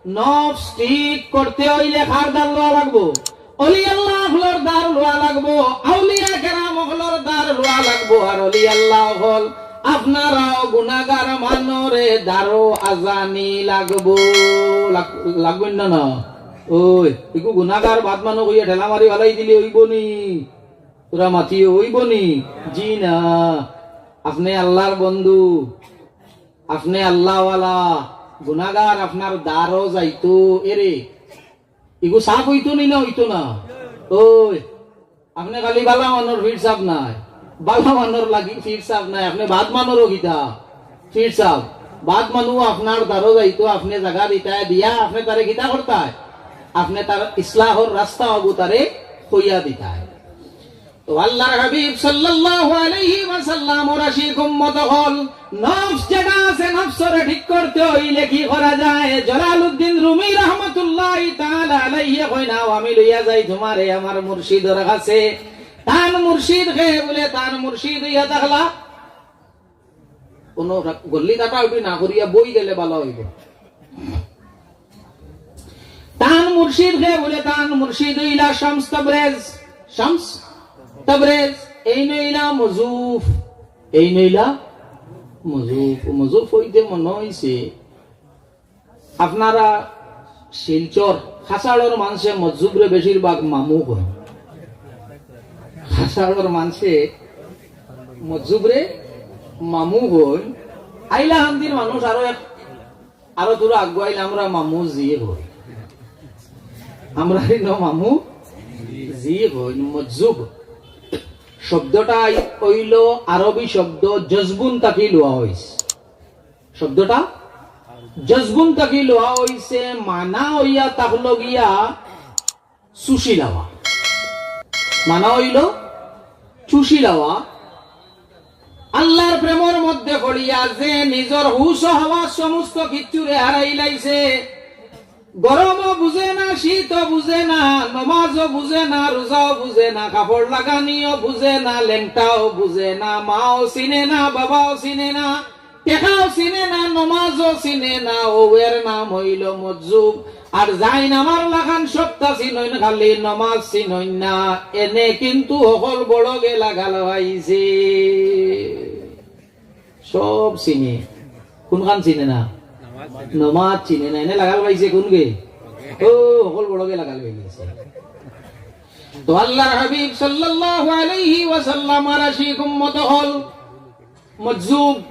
নফস ঠিক করতে অইলে কার দ্বার লওয়া লাগবো? অলি আল্লাহ অকলর দ্বার লওয়া লাগবো, আউলিয়া কেরাম অকলর দ্বার লওয়া লাগবো। আর অলি আল্লাহ অকল, আপনারাও গুনাগার মানরে দ্বারো আজানি লাগবো। লাগ-, লাগবো না, না? ওই, ইগু গুনাগার বাদ মানু কইয়া ঠেলা মারি ফালাই দিলে অইবো নি? তোরা মাতিয়ে অইবো নি? জি না। আপনে আল্লাহর বন্ধু, আপনে আল্লাহওয়ালা, গুনাগার আপনার দ্বারো যাইতো, এরে, ইগু সাফ অইতো নি না অইতো না? ওই, আপনে খালি বালা মানর ফির সাফ নায়, বালা মানর লাগি ফির সাফ নায়, আপনে বাদ মানরও কিতা ফির সাফ। বাদ মানু আপনার দ্বারো যাইতো, আপনে জাগা দিতায় দিয়া, আপনে তারে কিতা করতায়? আপনে তার ইসলাহর রাস্তা অগু তারে কইয়া দিতায়। তো আল্লাহর হাবিব সাল্লাল্লাহু আলাইহি ওয়াসাল্লামর আশিক উম্মত অকল, নফস যেটা আছে, নফসরে ঠিক করতে অইলে কি করা যায়? জালালউদ্দিন রুমি রহমতুল্লাহি তাআলা আলাইহি কইন, "আও আমি লইয়া যাই তুমারে আমার মুর্শিদর কাছে।" তান মুর্শিদ কে বুলে, তান মুর্শিদ অইয়া থাকলা। কোনো রা-, গল্লি কাটা উঠি না করিয়া বই গেলে ভালা অইবো। তান মুর্শিদ কে বুলে, তান মুর্শিদ অইলা শামস তাবরেজ। শামস তাবরেজ, এইন অইলা মজুফ, এইন অইলা মজুফ। মজুফ অইতে মনো অইছে, আপনারা শিলচর, কাছাড়র মানষে মজুফরে বেশিরভাগ মামু কইন। কাছাড়র মানষে মজুফরে মামু কইন। হাইলাকান্দির মানুষ আরো এক, আরো থুড়া আগুয়াইলে আমরা মামু জি কই। আমরা ইনো মামু জি কই, মজুফ। শব্দটা অইলো আরবি শব্দ জজবুন থাকি লওয়া অইছে। শব্দটা জজবুন থাকি লওয়া অইছে, মানা অইয়া থাকলো গিয়া চুষি লওয়া। মানা অইলো চুষি লওয়া। আল্লাহর প্রেমর মধ্যে পড়িয়া যে নিজর হুশ ও হাওয়াস সমস্ত কিচ্ছুরে হারাইলাইছে, গরমও বুঝে না, শীতও বুঝে না, নমাজও বুঝে না, রোজাও বুঝে না, কাপড় লাগানিও বুঝে না, লেংটাও বুঝে না, মাও চিনে না, বাবাও চিনে না, টেকাও চিনে না, নমাজও চিনে না, অউ এর নাম অইলো মজজুব। আর যাইন আমার লাখান সবতা চিনইন, খালি নমাজ চিনইন না, এনে কিন্তু হকল বড়গে লাগাল পাইছে। সব চিনে, কুনখান চিনে না? নমাজ চিনে না। এনে লাগাল পাইছে কুনগে? অউ হকল বড়গে লাগাল পাইছে। তো আল্লাহর হাবিব সাল্লাল্লাহু আলাইহি ওয়াসাল্লামর আশিক উম্মত অকল মজজুব,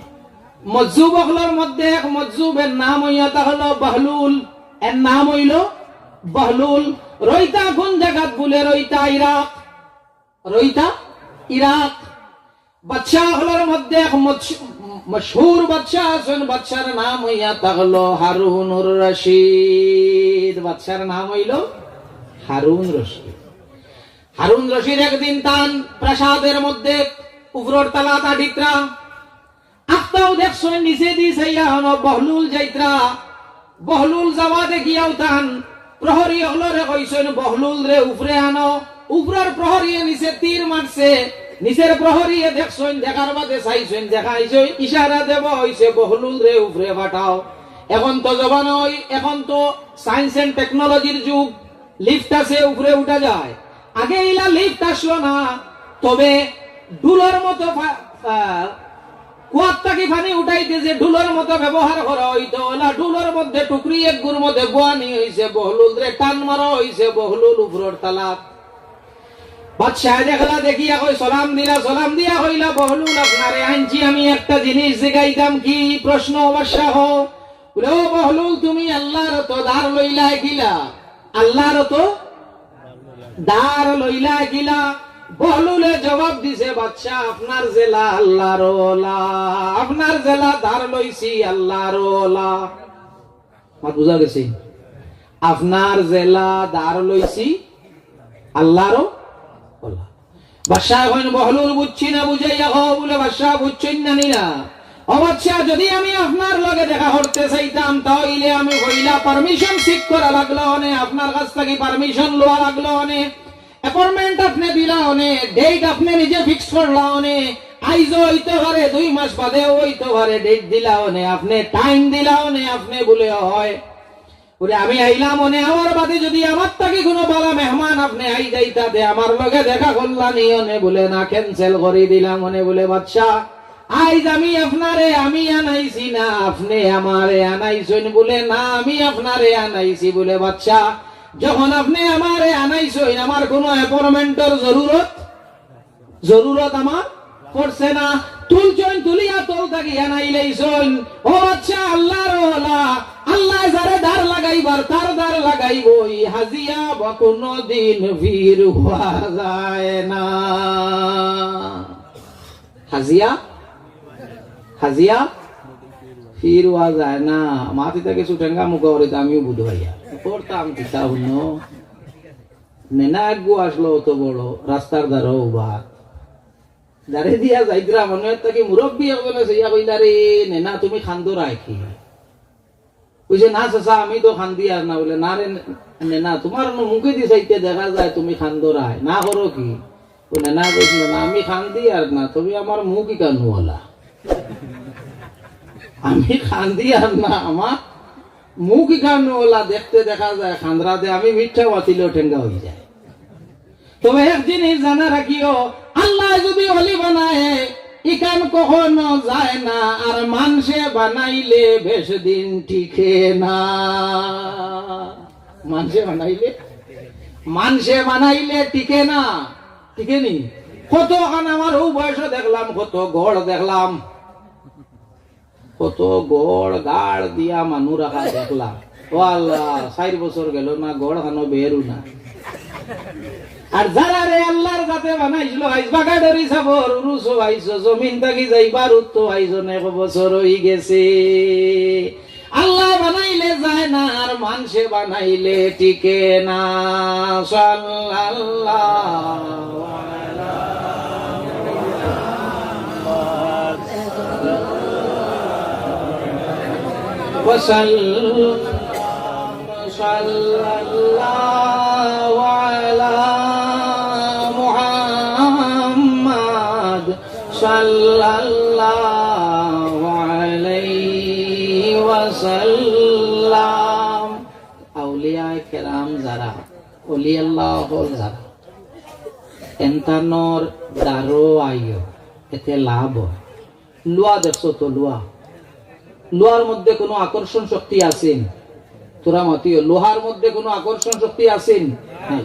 মজজুব অকলর মধ্যে এক মজজুব, এর নাম অইয়া থাকলো বহলুল। এর নাম অইলো বহলুল। রইতা কুন জাগাত বুলে? রইতা ইরাক। রইতা ইরাক। বাদশা অকলর মধ্যে এক মশ-, মশহুর বাদশা আছইন, বাদশার নাম অইয়া থাকলো হারুনুর রশিদ। বাদশার নাম অইলো হারুন রশিদ। হারুন রশিদ একদিন তান প্রাসাদর মধ্যে উপরর তালাত আটিত্রা, আখতাউ দেখছইন নিচেদি চাইয়া অনো বহলুল যাইত্রা। বহলুল যাওয়া দেখিয়াউ তান প্রহরী অকলরে কইছইন, "বহলুলরে উপরে আনো।" উপরর প্রহরীয়ে নিচে তীর মারছে, নিচর প্রহরীয়ে দেখছইন, দেখার বাদে চাইছইন, দেখাইছইন, ইশারা দেওয়া অইছে, "বহলুলরে উপরে পাঠাও।" এখন তো জমানা অই, এখন তো science and technologyর যুগ, lift আছে, উপরে উঠা যায়। আগে ইলা lift আছলো না, তবে ডুলর মতো ফা-, আহ, কুয়ার থাকি পানি উঠাইতে যে ডুলর মতো ব্যবহার করা অইতো, অলা ডুলর মধ্যে টুকরি একগুর মধ্যে বওয়ানি অইছে, বহলুলরে টান মারা অইছে, বহলুল উপরর তালাত। বাদশায় দেখলা, দেখিয়া কয়, সালাম দিলা, সালাম দিয়া কইলা, "বহলুল, আপনারে আনছি আমি একটা জিনিস জিগাইতাম।" "কি প্রশ্ন বাদশা?" "হ।" বুলে, "ও বহলুল, তুমি আল্লার তো দার লইলায় কিলা?" আল্লার তো দার লইলা কিলা? বহলুলে জবাব দিছে, "বাদশা, আপনার যেলা আল্লার অলা, আপনার যেলা দার লইছি আল্লার অলা।" মাত বুঝা গেছে? "আপনার যেলা দার লইছি আল্লার অলা।" বাদশা কইন, "বহলুল, বুঝছি না, বুঝাইয়া কও।" বুলে, "বাদশা, বুঝছইন না নি না? ও বাদশা, যদি আমি আপনার লগে দেখা করতে চাইতাম, তা অইলে আমি পয়লা permission seek করা লাগলো অনে, আপনার কাছ থাকি permission লওয়া লাগলো অনে, appointment আপনে দিলা অনে, date আপনে নিজে fix করলা অনে, আইজও অইতে পারে, দুই মাস বাদেও অইতে পারে, date দিলা অনে, আপনে time দিলা অনে, আপনে বুলে অয়।" বুলে, "আমি আইলাম অনে, আমার বাদে যদি আমার থাকি কুনু বালা মেহমান আপনে আই যাইতা দে, আমার লগে দেখা করলা নি অনে?" বুলে, "না, cancel করি দিলাম অনে।" বুলে, "বাদশা, আইজ আমি আপনারে আমি আনাইছি না, আপনে আমারে আনাইছইন?" বুলে, "না, আমি আপনারে আনাইছি।" বুলে, "বাদশা, যখন আপনে আমারে আনাইছইন, আমার কুনু appointmentর জরুরত জরুরত আমার পড়ছে না।" তুলছইন, তুলিয়া তল থাকি আনাইলাইছইন। ও বাদশা, আল্লার অলা, আল্লায় যারে দার লাগাইবার, তার দার লাগাইবই। হাজিয়া বা কুনুদিন ফির হওয়া যায় না। হাজিয়া, হাজিয়া ফির হওয়া যায় না। মাতিতা কিছু টেঙ্গা মুখা করিতা আমিও বুঝ ভাইয়া। করতাম কিতা হুনো। নেনা আগ্গু আছলো অত বড়, রাস্তার ধারো উবা। যারে দিয়া যাইতরা, মনো অয় তাকি মুরব্বি একজনে চাইয়া কইলা, "রে নেনা, তুমি কান্দরায় কি?" কইছে, "না চাচা, আমি তো কান্দিয়ার না।" বুলে, "না রে নেনা, তুমার মুখেদি চাইতে দেখা যায় তুমি কান্দরায়, না করো কি?" ও নেনা কইছিল, "না, আমি কান্দিয়ার না, তবে আমার মুখ ইখান অলা।" আমি কান্দিয়ার না, আমার মুখ ইখান অলা। দেখতে দেখা যায় কান্দরা দে, আমি মিঠা মাতিলেও টেঙ্গা অইযায়। তবে এক জিনিস জানা রাখিও, আল্লায় যদি অলি বানায়, ইখান কখনো যায় না, আর মানষে বানাইলে বেশ দিন টিকে না। মানষে বানাইলে, মানষে বানাইলে টিকে না, টিকে নি? কতখান আমার অউ বয়সো দেখলাম, কত ঘর দেখলাম, কত ঘর গাড় দিয়া মানু রাখা দেখলাম। ও আল্লাহ, চাইর বছর গেল না, ঘর খানো বেরু না। আর যারারে আল্লার যাতে বানাইছিল, আইজ বাগাডরি সাবর উরুসো আইছো, জমিন থাকি যাইবার উত্তো আইজ অনেক বছর অইগেছে। আল্লায় বানাইলে যায় না, আর মানষে বানাইলে টিকে না। সাল্লাল্লাহু আলা মুহাম্মদ ওয়া সাল্লাম। সাল্লাল্লাহু আলা মুহাম্মাদ সাল্লাল্লাহু আলাইহি ওয়াসাল্লাম। আউলিয়ায়ে কেরাম যারা, অলি আল্লাহ অকল যারা, এনতানর দ্বারো আইও, এতে লাভ অয়। লুয়া দেখছো তো, লুয়া, লুয়ার মধ্যে কুনু আকর্ষণ শক্তি আছে নি? তোরা মাতিও, লোহার মধ্যে কুনু আকর্ষণ শক্তি আছে নি? নাই।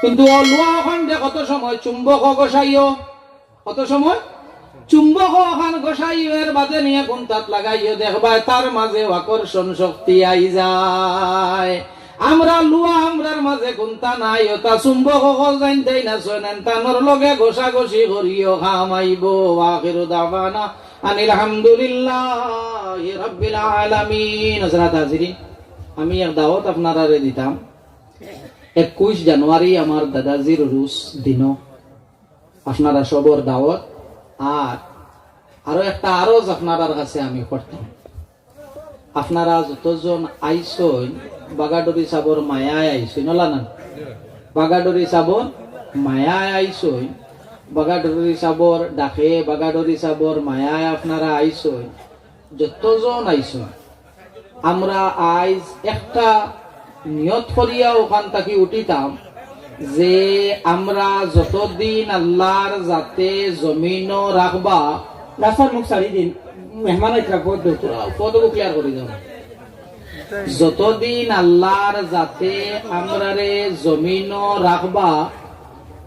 কিন্তু অউ লুয়া অখান দে কত সময় চুম্বকো ঘষাইও, কত সময় চুম্বকো অখান ঘষাইও, এর বাদে নিয়া কুন্তাত লাগাইও, দেখবায় তার মাঝে আকর্ষণ শক্তি আই যায়। আমরা লুয়া আমরার মাঝে কুন্তা নাই, অতা চুম্বক অকল জানতায় না, শোনেন, তানর লগে ঘষাঘষি করিও, কাম আইবো। ওয়া আখিরু দাওয়ানা আনিল হামদুলিল্লাহি রাব্বিল আলামিন। হযরত হাজিরিন, আমি এক দাওয়াত আপনারারে দিতাম, একুইশ জানুয়ারি আমার দাদাজির রুশ দিনো আপনারা সবর দাওয়াত। আর আরো একটা আরজ আপনারার কাছে আমি করতাম, আপনারা যতজন আইছইন, বাগাডুরি সাবর মায়ায় আইছইন, অলা না? বাগাডুরি সাবর মায়ায় আইছইন, বাগাডুরি সাবর ডাকে, বাগাডুরি সাবর মায়ায় আপনারা আইছইন, যতজন আইছইন, আমরা আইজ একটা নিয়ত করিয়া অখান থাকি উঠিতাম যে আমরা যতদিন আল্লাহর জাতে জমিনো রাখবা, রাস্তার মুখ ছাড়ি দিন, মেহমান আইতরা, পথ দেও। পুরা পথ clear করি দেও। যতদিন আল্লাহর জাতে আমরারে জমিনো রাখবা,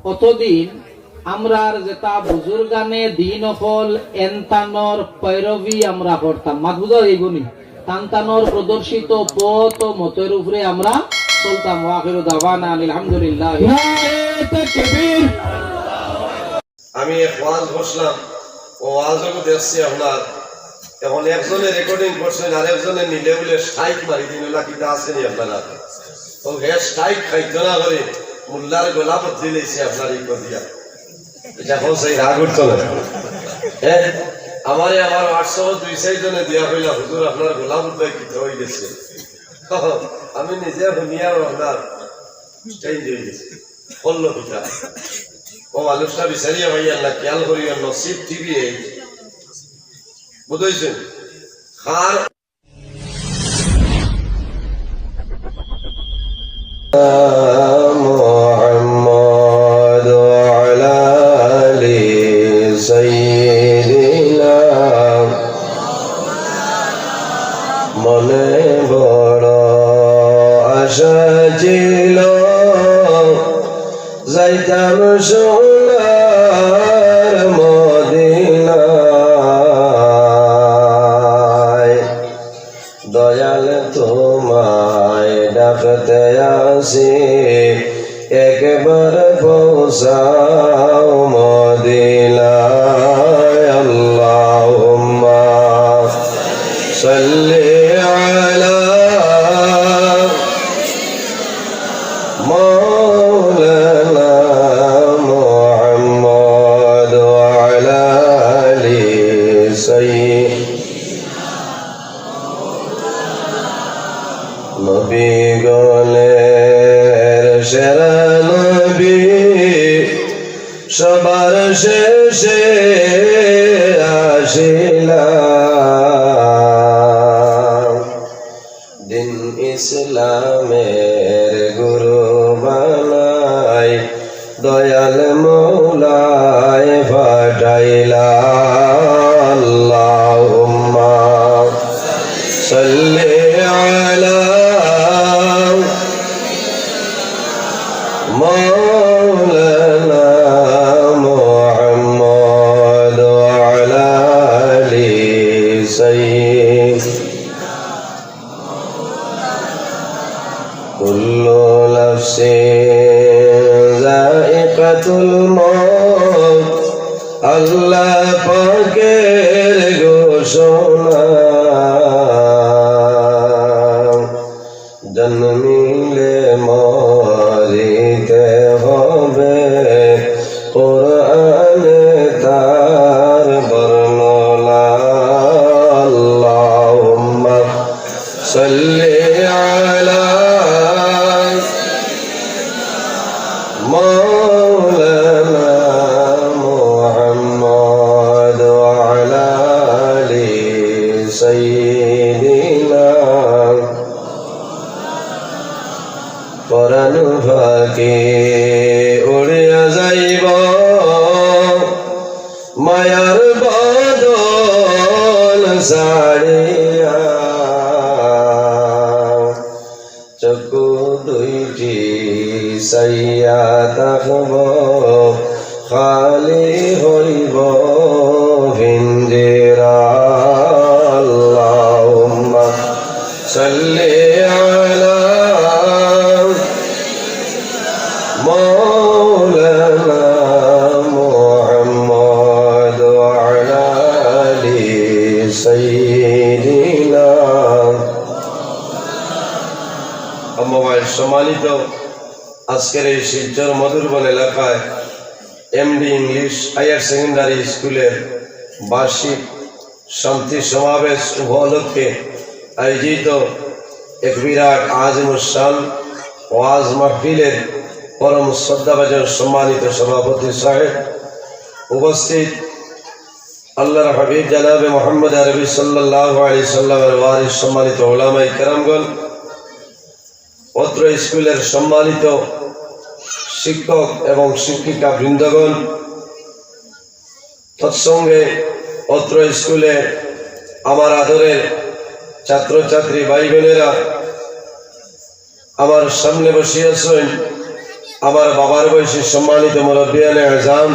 অতদিন আমরার যেতা বুজুর্গানে দিন অকল এনতানর পয়রবি আমরা করতাম। মাত বুঝা যাইবো নি? তানতানর প্রদর্শিত পথ ও মতর উপরে আমরা চলতাম। ওয়া আখিরু দাওয়ানা আনিল হামদুলিল্লাহ। নারায়ে তাকবীর। আমি এক ওয়াজ বসলাম, অউ ওয়াজও দেখছি আপনার, এখন একজনে recording করছইন, আর একজনে নিলে বুলে strike মারি দিন, অলা কিতা আছে নি আপনার? অউ হে strike খাইতো না করি, মোল্লার গলা বদলি লইছে আপনার ই করিয়া। ইটা অখন সেই রাগ উঠতো না। হ্যাঁ, আমারে আমার WhatsApp-ও দুই চাইর জনে দিয়া কইলা, "হুজুর, আপনার গলা বদলাই কিতা অই গেছে?" আমি নিজে হুনিয়া আপনার change অই গেছে। করলো কিতা? অউ মানুষটা বিচারিয়া পাইয়ার না, খেয়াল করিও, নসিব টিভি এই। বুঝাইছেন? খার محمد وعلى آل سيدنا। মনে বড় আশা ছিল, যাইতাম সোনার মদিনায়। দয়াল তোমায় ডাকতে আসি, একবার পৌঁছাও মদিনায়। আল্লাহুম্মা সাল্লি আলা মাওলানা মুহাম্মদ ওয়া আলা আলি সাইয়্যিদিনা। নবী গণের সেরা নবী, সবার শেষে আসিলা। দিন ইসলামের গুরু বানাই দয়াল মৌলায় পাঠাইলা। আল্লাহুম্মা সাল্লি আলা মাওলানা মুহাম্মদ ওয়া আলা আলি সাইয়্যিদিনা। কুল্লু নাফসিন যায়িকাতুল মাউত, আল্লাহ পাকের ঘোষণা। জন্মিলে মরিতে হবে, কোরআনে তার বর্ণনা। আল্লাহুম্মা সাল্লি আলা آل سيدنا। পরাণ পাখি উড়িয়া যাইব মায়ার বাদল ছাড়িয়া, চক্ষু দুইটি চাইয়া থাকব, খালি হইব পিঞ্জিরা। আল্লাহুম্মা সাল্লি আলা মাওলানা মুহাম্মদ ওয়া আলা আলি সাইয়্যিদিনা। আম্মা বাদ, সম্মানিত, আজকের এই শিলচর মধুরবন এলাকায় এমডি ইংলিশ হায়ার সেকেন্ডারি স্কুলের বার্ষিক শান্তি সমাবেশ উপলক্ষে আয়োজিত এক বিরাট আজিমুস শান ওয়াজ মাহফিলের পরম শ্রদ্ধাভাজন সম্মানিত সভাপতি সাহেব, উপস্থিত আল্লাহর হাবিব জনাবে মোহাম্মদ আরবি সাল্লাল্লাহু আলাইহি সাল্লামের ওয়ারিস সম্মানিত উলামায়ে কেরামগণ, অত্র স্কুলের সম্মানিত শিক্ষক এবং শিক্ষিকা বৃন্দগণ, তৎসঙ্গে অত্র স্কুলে আমার আদরের ছাত্রছাত্রী ভাই বোনেরা, আমার সামনে বসিয়া আছেন আমার বাবার বয়সী সম্মানিত মুরব্বিয়ানে আজম,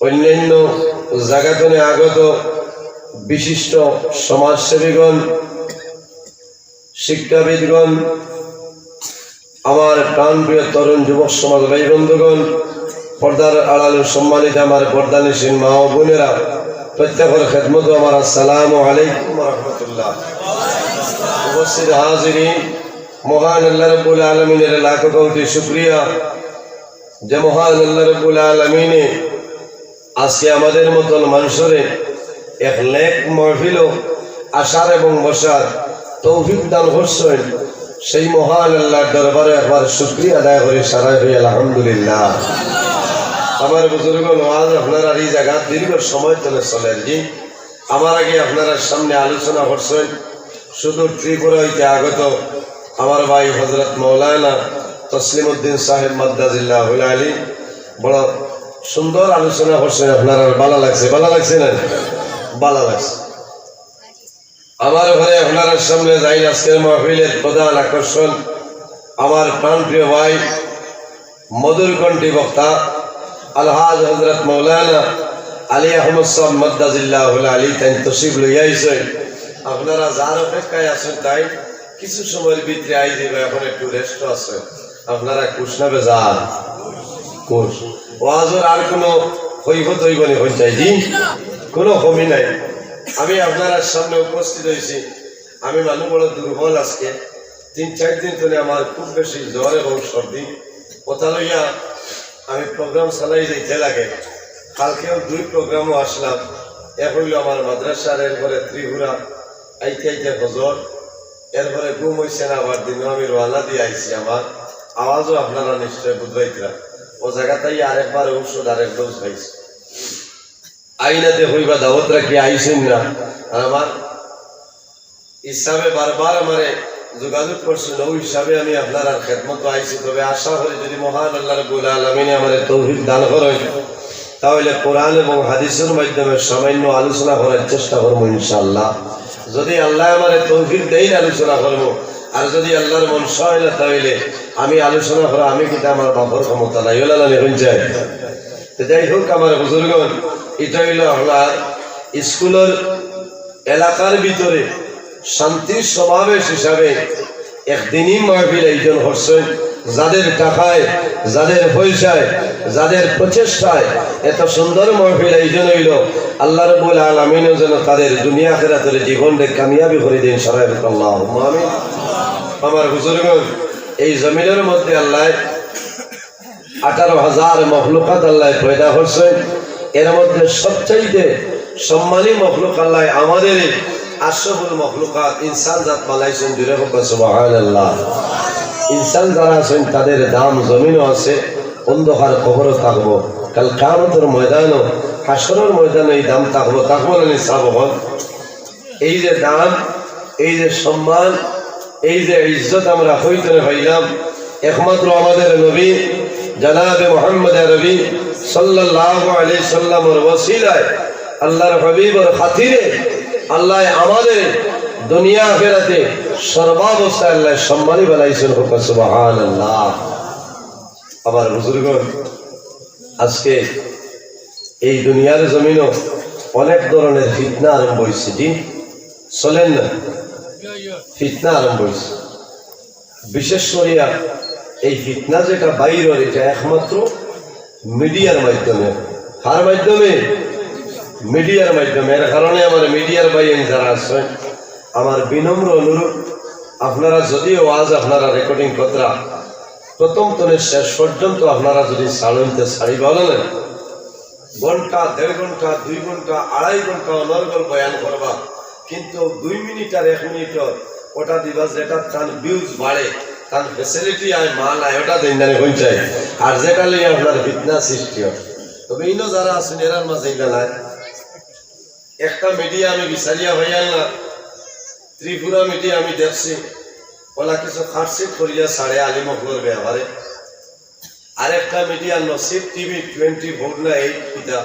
অন্যান্য জাগা থনে আগত বিশিষ্ট সমাজসেবীগণ, শিক্ষাবিদগণ, আমার প্রাণপ্রিয় তরুণ যুবক সমাজ ভাই বন্ধুগণ, পর্দার আড়ালে সম্মানিত আমার পর্দানিশীন মা ও বোনেরা, প্রত্যেকের খেদমতো আমার আসসালামু আলাইকুম ওয়া রাহমাতুল্লাহ। উপস্থিত হাজিরিন, মহান আল্লাহ রাব্বুল আলামিনের লাখো কোটি শুকরিয়া যে মহান আল্লাহ রাব্বুল আলামিনে আজকে আমাদের মতন মানুষরে এক নেক মাহফিলো আসার এবং বসার তৌফিক দান করছেন। সেই মহান আল্লাহর দরবারে একবার শুকরিয়া আদায় করি, সারাই হই আলহামদুলিল্লাহ। আমার বুজুর্গ নওয়াজ, আপনারা এই জায়গা দীর্ঘ সময় ধরে চলেন, জি, আমার আগে আপনারা সামনে আলোচনা করছেন সুদূর ত্রিপুরা হইতে আগত আমার ভাই হযরত মাওলানা তসলিমউদ্দিন সাহেব মাদ্দাজিল্লাহুল আলী। বড় সুন্দর আলোচনা করছেন আপনারা, ভালা লাগছে, ভালা লাগছে না? ভালা লাগছে। আমার ঘরে আপনারা সামনে যাই আজকের মাহফিলের প্রধান আকর্ষণ আমার প্রাণপ্রিয় ভাই মধুর কণ্ঠী বক্তা আলহাজ হযরত মাওলানা আলী আহমদ সাহেব মাদ্দাজিল্লাহুল আলী তাইন তশরিফ লইয়া আইছেন। আপনারা যার অপেক্ষায় আছেন তাইন কিছু সময়ের ভিতরে আই যাইবা, এখন একটু রেস্ট আছে। আপনারা খুশ না বেজার? খুশ। ওয়াজর আর কোনো কৈফত হইব নি, হইন চাই জি? কোনো কমি নাই। আমি আপনারা সামনে উপস্থিত হইছি, আমি মানুষ বড় দুর্বল আজকে। তিন চার দিন ধরে আমার খুব বেশি জ্বর এবং সর্দি। কথা লইয়া আমি প্রোগ্রাম চালাই যাইতে লাগে। কালকেও দুই প্রোগ্রামও আসলাম, এক হইল আমার মাদ্রাসার, এরপরে ত্রিপুরা, আইতে আইতে ফজর, এরপরে ঘুম হইছে না, আবার দিনও আমি রওয়ানা দিয়ে আইছি। আমার আওয়াজও আপনারা নিশ্চয় বুঝবাইতরা। ও জায়গাতেই আরেকবার ঔষধ, আরেক ডোজ খাইছি। আইনাতে কইবা দাওয়াত রাখি আইছেন না। আর আমার হিসাবে বারবার আমারে যোগাযোগ করছেন, ওই হিসাবে আমি আপনারার খেদমতো আইছি। তবে আশা করি যদি মহান আল্লাহ রাব্বুল আলামিনে আমারে তৌফিক দান করেন, তাহলে কোরআন এবং হাদিসের মাধ্যমে সামান্য আলোচনা করার চেষ্টা করবো ইনশাআল্লাহ। যদি আল্লাহ আমারে তৌফিক দেইন আলোচনা করবো, আর যদি আল্লাহর মনসা হয় না, তাহলে আমি আলোচনা করা, আমি কিন্তু আমার বাপর ক্ষমতা নাই, ওলা না, এখন চাই। তো যাই হোক, আমার বুজুর্গণ, এটা হইল আপনার স্কুলের এলাকার ভিতরে শান্তির সমাবেশ হিসাবে একদিনই মাহফিল আয়োজন করছেন। যাদের টাকায়, যাদের পয়সায়, যাদের প্রচেষ্টায় এত সুন্দর মাহফিল আয়োজন হইল, আল্লাহ রাব্বুল আলামিনও যেন তাদের দুনিয়া আখিরাতের জীবনকে কামিয়াবি করে দিন। সবাই বলুন, আল্লাহুম্মা আমিন। আমার বুজুর্গণ, এই জমিনের মধ্যে আল্লাহ আঠারো হাজার মখলুকাত আল্লাহ পয়দা করছেন। এর মধ্যে সবচাইতে সম্মানী মখলুক আল্লাহ আমাদের এই আশরাফুল মখলুকাত ইনসান জাত বানাইছেন। জুড়ে হোক সুবহানাল্লাহ। ইনসান যারা আছেন, তাদের দাম জমিনও আছে, অন্ধকার কবরও থাকবো। কাল কিয়ামতর ময়দানো, হাশরর ময়দানো এই দাম থাকবো, থাকবো না নি সাব অকল? এই যে দাম, এই যে সম্মান, এই যে ইজ্জত আমরা কই তনে পাইলাম, একমাত্র আমাদের নবী জনাবে মুহাম্মদ আরবি সাল্লাল্লাহু আলাইহি সাল্লামর ওসিলায়, আল্লাহর হাবিবর খাতিরে আল্লাহ আমাদের দুনিয়া আখেরাতে সর্বাবস্থায় আল্লাহ সম্মানী বানাইছেন। হোক সুবহানাল্লাহ। আমার বুজুর্গণ, আজকে এই দুনিয়ার জমিনও অনেক ধরনের ফিতনা আরম্ভ হইছে, জি, চলেন না, ফিতনা আরম্ভ হইছে। বিশেষ করিয়া এই ফিতনা যেটা বাইরর, এটা একমাত্র মিডিয়ার মাধ্যমে। কার মাধ্যমে? মিডিয়ার মাধ্যমে। এর কারণে আমার মিডিয়ার ভাই যারা আছেন, আমার বিনম্র অনুরোধ, আপনারা যদিও ওয়াজ আপনারা রেকর্ডিং করতরা, প্রথম তনে শেষ পর্যন্ত আপনারা যদি ছাড়ইন তে ছাড়ি ভালা না, ঘন্টা, দেড় ঘন্টা, দুই ঘন্টা, আড়াই ঘন্টা অনর্গল বয়ান করবা, কিন্তু দুই মিনিট আর এক মিনিটর ওটা দিবা, যেটা তান ভিউজ বাড়ে, তান ফ্যাসিলিটি আয়, মাল আয়, ওটা দেন জানি হইন চাই। আর যেটা লইয়া আপনার ফিতনা সৃষ্টি হয়, তবে ইনো যারা আছেন এরার মাঝে ইলা নাই। একটা মিডিয়া আমি বিচারিয়া হইয়ার না, ত্রিপুরা মিডিয়া আমি দেখছি, ওলা কিছু কাটছিট করিয়া ছাড়ে আলিম অকলর ব্যাপারে। আরেকটা মিডিয়া নসিব টিভি টোয়েন্টি ফোর না এইট কিতা,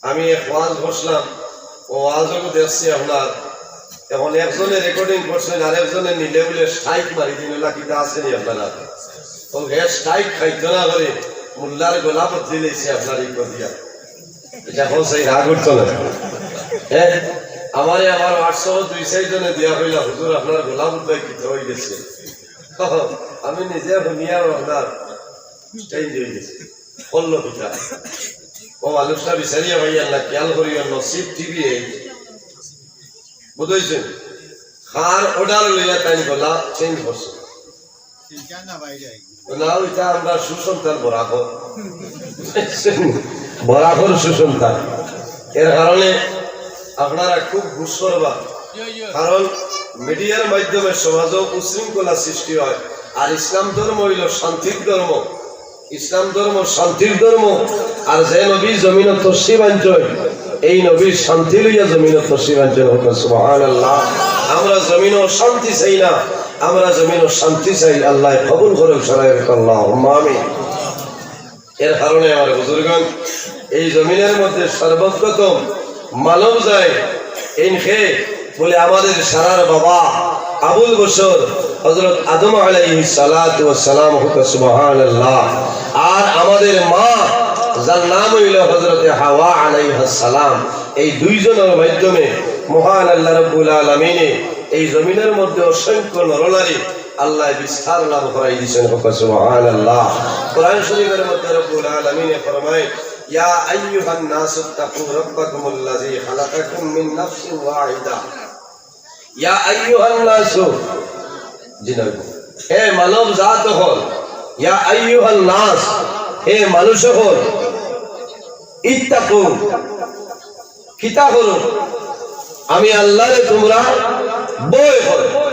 আমি এক ওয়াজ বসলাম, ও ওয়াজও দেখছি আপনার। এখন একজনে রেকর্ডিং করছেন, আরেকজনে নিলে বলে স্ট্রাইক মারি দিন, ওলা কিতা আছেনি আপনারা? ও হে স্ট্রাইক খাইতো না করে মোল্লার গলা বদলি লইছে আপনার এই কদিয়া। এটা এখন সেই রাগ উঠতো না। হ্যাঁ, আমারে আমার হোয়াটসঅ্যাপে দুই চাইর জনে দিয়া কইলা, "হুজুর, আপনার গলা বদলাই কিতা হয়ে গেছে?" আমি নিজে শুনিয়া আপনার চেঞ্জ হয়ে গেছে। করলো কিতা? ও মানুষটা বিচারিয়া ভাইয়ার না, খেয়াল করিও, নসিব টিভি এই। বুঝাইছেন? কার অর্ডার লইয়া তাই গলা চেঞ্জ করছে। না, ওইটা আমরা সুসন্তান বরাকর। বরাকর সুসন্তান। এর কারণে আপনারা খুব গুস করবা, কারণ মিডিয়ার মাধ্যমে সমাজও উশৃঙ্খলা সৃষ্টি হয়। আর ইসলাম ধর্ম হইল শান্তির ধর্ম। ইসলাম ধর্ম শান্তির ধর্ম। আর যে নবী জমিনো তশরিফ আনছইন, এই নবী শান্তি লইয়া জমিনো তশরিফ আনছইন। হোক সুবহানাল্লাহ। আমরা জমিনো শান্তি চাই না, আমরা জমিনো শান্তি চাই। আল্লাহ কবুল করুক, সরাই রাখুক, আল্লাহুম্মা আমিন। এর কারণে আমার বুজুর্গান, এই জমিনের মধ্যে সর্বপ্রথম মানব যায়, এইন কে বলে আমাদের সারার বাবা আবুল বশর হযরত আদম আলাইহিস সালাতু ওয়াস সালাম, হোক সুবহানাল্লাহ। আর আমাদের মা, যার নাম হইল হযরতে হাওয়া আলাইহাস সালাম, এই দুইজনের মাধ্যমে মহান আল্লাহ রাব্বুল আলামিনে এই জমিনের মধ্যে অসংখ্য নরনারী আল্লাহ বিস্তার লাভ করাই দিয়েছেন। হোক সুবহানাল্লাহ। কোরআন শরীফের মধ্যে রব্বুল আলামিনে ফরমায়, "ইয়া আইয়ুহান নাসু ইত্তাকু রাব্বাকুমুল্লাযী খালাকাকুম মিন নাফসিন ওয়াহিদা।" ইয়া আইয়ুহান নাসু, জি না, হে মানব জাত অকল, ইয়া আইয়ুহান নাস, হে মানুষ অকল, ইত্তাকু, কিতা করো? আমি আল্লাহরে তোমরা ভয় করো।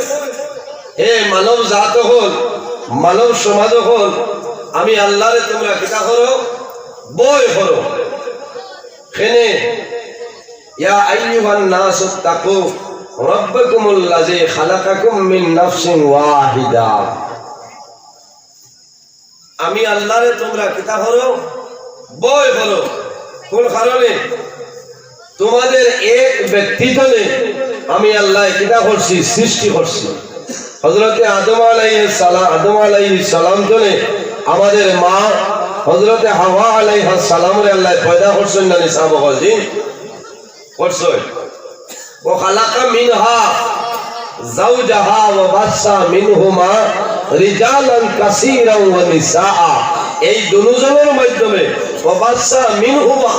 হে মানব জাত অকল, মানব সমাজ অকল, আমি আল্লাহরে তোমরা কিতা করো? ভয় করো। কেনে, ইয়া আইয়ুহান নাসু ইত্তাকু রাব্বাকুমুল্লাযী খালাকাকুম মিন নাফসিন ওয়াহিদা। আমি আল্লাহরে তোমরা কিতা করো? ভয় করো। কোন কারণে? তোমাদের এক ব্যক্তি তনে আমি আল্লাহ কিতা করছি? সৃষ্টি করছি। হযরতে আদম আলাইহিস সালাম, আদম আলাইহিস সালাম তনে আমাদের মা হযরতে হাওয়া আলাইহাস সালামরে আল্লাহ পয়দা করছেন না নি সাব অকল? জি। করছইন। ওয়া খালাকা মিনহা যাওজাহা ওয়া বাসসা মিনহুমা রিজালান কাসীরান ওয়া নিসাআ। এই দুজনের মাধ্যমে, ওয়া বাসসা মিনহুমা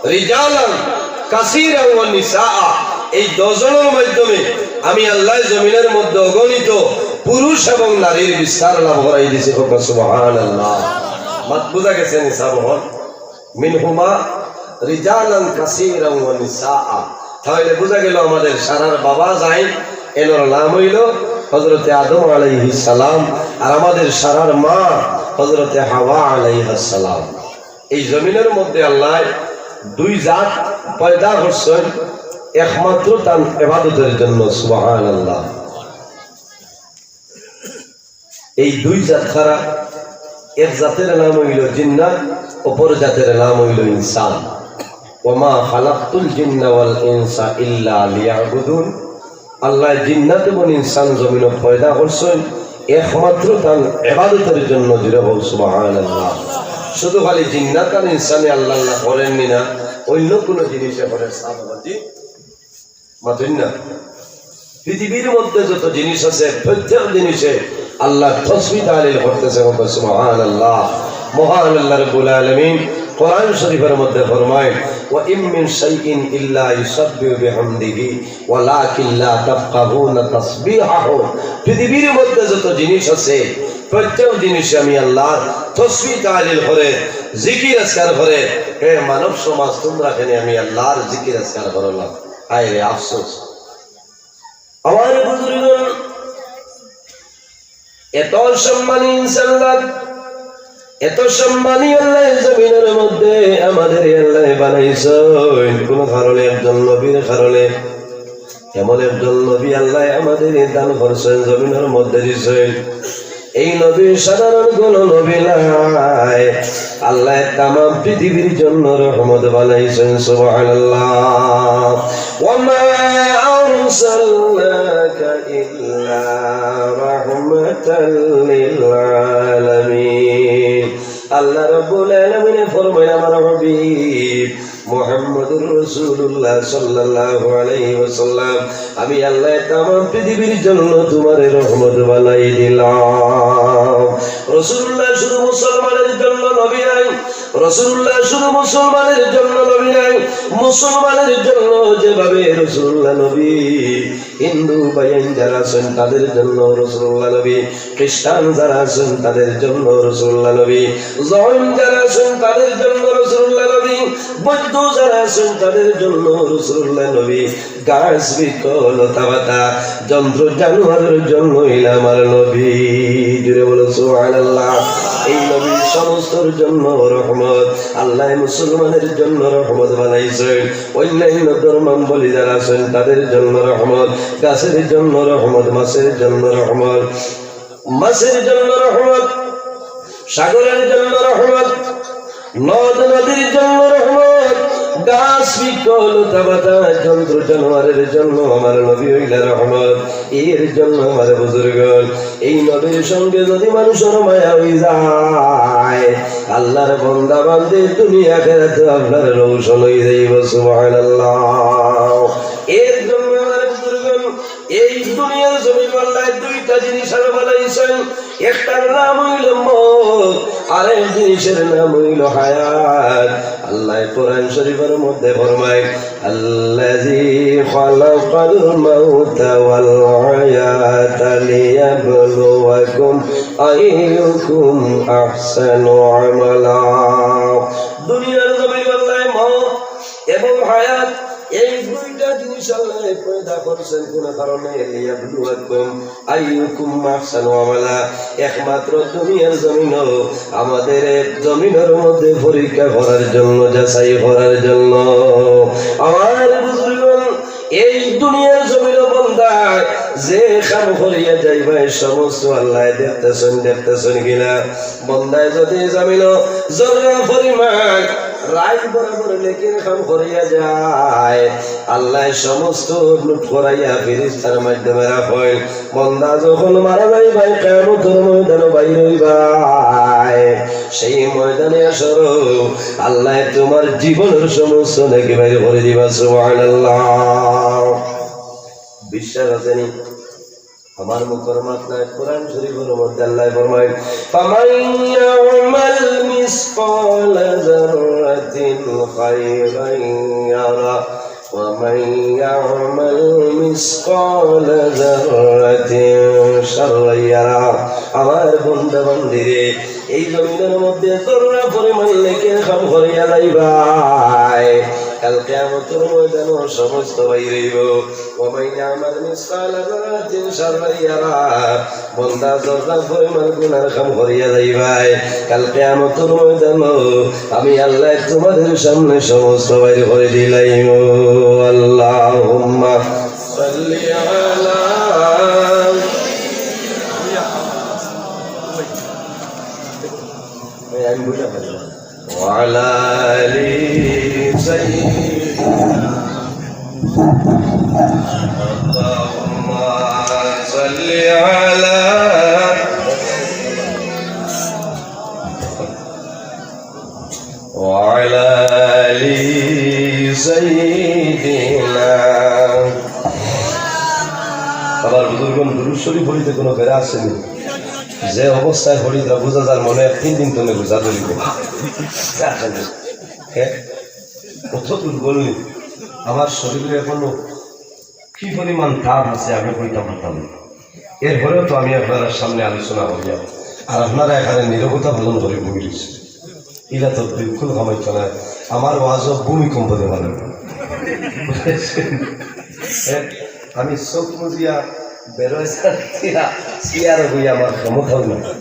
রিজালান কাসীরান ওয়া নিসাআ, এই দুজনের মাধ্যমে আমি আল্লাহ জমিনের মধ্যে অগণিত পুরুষ এবং নারীর বিস্তার লাভ করাই দিছে। হোক সুবহানাল্লাহ। মাত বুঝা গেছে নি সাব অকল? মিনহুমা রিজালান কাসীরান ওয়া নিসাআ। তাহলে বুঝা গেল আমাদের সারার বাবা যাইন, এনর নাম হইল হযরতে আদম আলাইহিস সালাম, আর আমাদের সারার মা হযরতে হাওয়া আলাইহাস সালাম। এই জমিনর মধ্যে আল্লায় দুই জাত পয়দা করছইন একমাত্র তান ইবাদতর জন্য। সুবহানাল্লাহ। এই দুই জাত কারা? এক জাতর নাম অইলো জিন্নাত, অপর জাতর নাম অইলো ইনসান। ওয়া মা খালাকতুল জিন্না ওয়াল ইনসা ইল্লা লিয়াবুদুন। আল্লায় জিন্নাত এবং ইনসান জমিনো পয়দা করছইন একমাত্র তান ইবাদতর জন্য। জোরে কও সুবহানাল্লাহ। শুধু খালি জিন্নাত আর ইনসানে আল্লাহ আল্লাহ করইন নি না, অইন্য কুনু জিনিসে করে সাহাবাজি মাতইন না। পৃথিবীর মধ্যে যত জিনিস আছে, প্রত্যেক জিনিসে আল্লাহর তসবিহ তাহলিল করতেছে। বলতে সুবহানাল্লাহ। মহান আল্লাহ রাব্বুল আলামিন কোরআন শরীফের মধ্যে ফরমায়, "ওয়া ইম মিন শাইইন ইল্লা ইউসাব্বিহু বিহামদিহি ওয়ালাকিন লা তাফকাহুনা তাসবিহাহুম।" পৃথিবীর মধ্যে যত জিনিস আছে, প্রত্যেক জিনিসে আমি আল্লাহর তসবিহ তাহলিল করে, জিকির আজকার করে। হে মানব সমাজ, তোমরা কেনে আমি আল্লাহর জিকির আজকার করো না? হায় রে আফসোস। আমার বুজুর্গ, এত সম্মানী ইনসান আল্লাহ, এত সম্মানী আল্লাহ জমিনের মধ্যে আমাদের আল্লাহ বানাইছইন। কোন কারণে? একজন নবীর কারণে। এমন একজন নবী আল্লাহ আমাদের দান করছইন, জমিনের মধ্যে দিছইন। এই নবী সাধারণ কোন নবী নায়। আল্লাহ তামাম পৃথিবীর জন্য রহমত বানাইছইন। সুবহানাল্লাহ। ওয়া মা আরসালনাকা ইল্লা রাহমাতাল লিল আলামিন। আল্লাহ রাব্বুল আলামিনে ফরমায়, আমার হাবিব মুহাম্মদুর রাসূলুল্লাহ সাল্লাল্লাহু আলাইহি ওয়াসাল্লাম, আমি আল্লাহ তামাম পৃথিবীর জন্য তোমারে রহমত বানাই দিলাম। রাসূলুল্লাহ শুধু মুসলমানের জন্য নবী নায়, রাসূলুল্লাহ শুধু মুসলমানের জন্য নবী নায়, মুসলমানের জন্য যেভাবে রাসূলুল্লাহ নবী, হিন্দু ভাইয়াইন যারা আছইন তাদের জন্য রাসূলুল্লাহ নবী, খ্রিস্টান যারা আছইন তাদের জন্য রাসূলুল্লাহ নবী, জৈন যারা আছইন তাদের জন্য রাসূলুল্লাহ নবী, বৌদ্ধ যারা আছইন তাদের জন্য রাসূলুল্লাহ নবী, গাছ বৃক্ষ লতা পাতা যন্ত্র জানোয়ারের জন্য অইলা আমার নবী। জোরে বলো সুবহানাল্লাহ। এই নবী সমস্তর জন্য রহমত। আল্লাহ মুসলমানের জন্য রহমত বানাইছইন। অন্যান্য ধর্মাবলম্বী যারা আছইন তাদের জন্য রহমত, গাছের জন্য রহমত, মাছের জন্য রহমত, মাছের জন্য রহমত, সাগরের জন্য রহমত, নদ নদীর জন্য রহমত, গাছ বৃক্ষ লতা পাতা যন্ত্র জানোয়ারের জন্য আমার নবী অইলা রহমত। এর জন্য আমার বুজুর্গ, এই নবীর সঙ্গে যদি মানুষর মায়া অই যায়, আল্লাহর বন্দা বান্দি দুনিয়া আখেরাতে আপনার রওশন অই যাইবো। সুবহানাল্লাহ। এর জন্য আমার বুজুর্গ, এই দুনিয়ার জমিন আল্লাহ দুইটা জিনিস আরো বানাইছইন। একটার নাম অইলো মউত, আরেক জিনিসের নাম অইলো হায়াত। আল্লাহ কোরআন শরীফের মধ্যে ফরমায়, الذي خلق الموت والحياة ليبلوكم أيكم أحسن عملا। দুনিয়ার জমিন আল্লাহ মউত এবং হায়াত, এই দুইটা জিনিস আল্লাহ পয়দা করছইন কোন কারণে? লিয়াবলুয়াকুম আইয়ুকুম আহসানু আমালা। একমাত্র দুনিয়ার জমিনও আমাদের এই জমিনের মধ্যে পরীক্ষা করার জন্য, যাচাই করার জন্য। আমার বুজুর্গণ, এই দুনিয়ার জমিনও বন্দায় যে কাম করিয়া যাইবা, এই সমস্ত আল্লাহ দেখতেছইন, দেখতেছইন কিনা? বন্দায় যদি জমিনও জররা পরিমাণ রাইত বরাবর নেকির কাম করিয়া যায়, আল্লাহ সমস্ত নোট করাইয়া ফিরিস্তার মাধ্যমে রাখইন। বন্দা যখন মারা যাইবায়, কিয়ামতর ময়দানো বাইর অইবায়, সেই ময়দানে হাশরো আল্লাহ তোমার জীবনের সমস্ত নেকি বাইর করি দিবা। সুবহানাল্লাহ। বিশ্বাস আছে নি? আমার মুখর মাত নায়, কোরআন শরীফের মধ্যে আল্লাহ ফরমায়, فمن يعمل مثقال ذرة خيرا يره ومن يعمل مثقال ذرة شرا يره। আমার বন্দা বান্দিরে, এই জমিনের মধ্যে জররা পরিমাণ নেকির কাম করিয়া যাইবায়, কাল কিয়ামতর ময়দানো সমস্ত বাইর অইবো। ওয়া মান ইয়ামাল মিসকালা যাররাতিন শাররান ইয়ারা। বন্দা জর্রা পরিমাণ গুনার কাম করিয়া যাইবায়, কাল কিয়ামতর ময়দানো আমি আল্লায় তুমাদের সামনে সমস্ত বাইর করি দিলাইমু। আল্লাহুম্মা সাল্লি আলা। আমি বুঝা পারি না। وعلى آل سيدنا. اللهم صل على وعلى آل سيدنا. আবার বুজুর্গণ দুরূদ শরীফ পড়িতে কোনো বেড়া আসেনি। যে অবস্থায় পড়ি, তা বুঝা যার মনে এক তিন দিন তলে বুঝা ধরিব। হ্যাঁ, কত দুর্বল নি। আমার শরীরে এখনো কি পরিমাণ তাপ আছে, আমি কইতাম পারতাম না। এরপরেও তো আমি আপনারার সামনে আলোচনা করিয়া, আর আপনারা এখানে নীরবতা পালন করি বই রইছে। ইলা তো বিলকুল কামাইতো নায়। আমার ওয়াজও ভূমিকম্প দেওয়া লাগবে। হ্যাঁ, আমি চোখ মুজিয়া বেরোয় দিয়া চেয়ারে বইয়া আমার ক্ষমতাও নাই।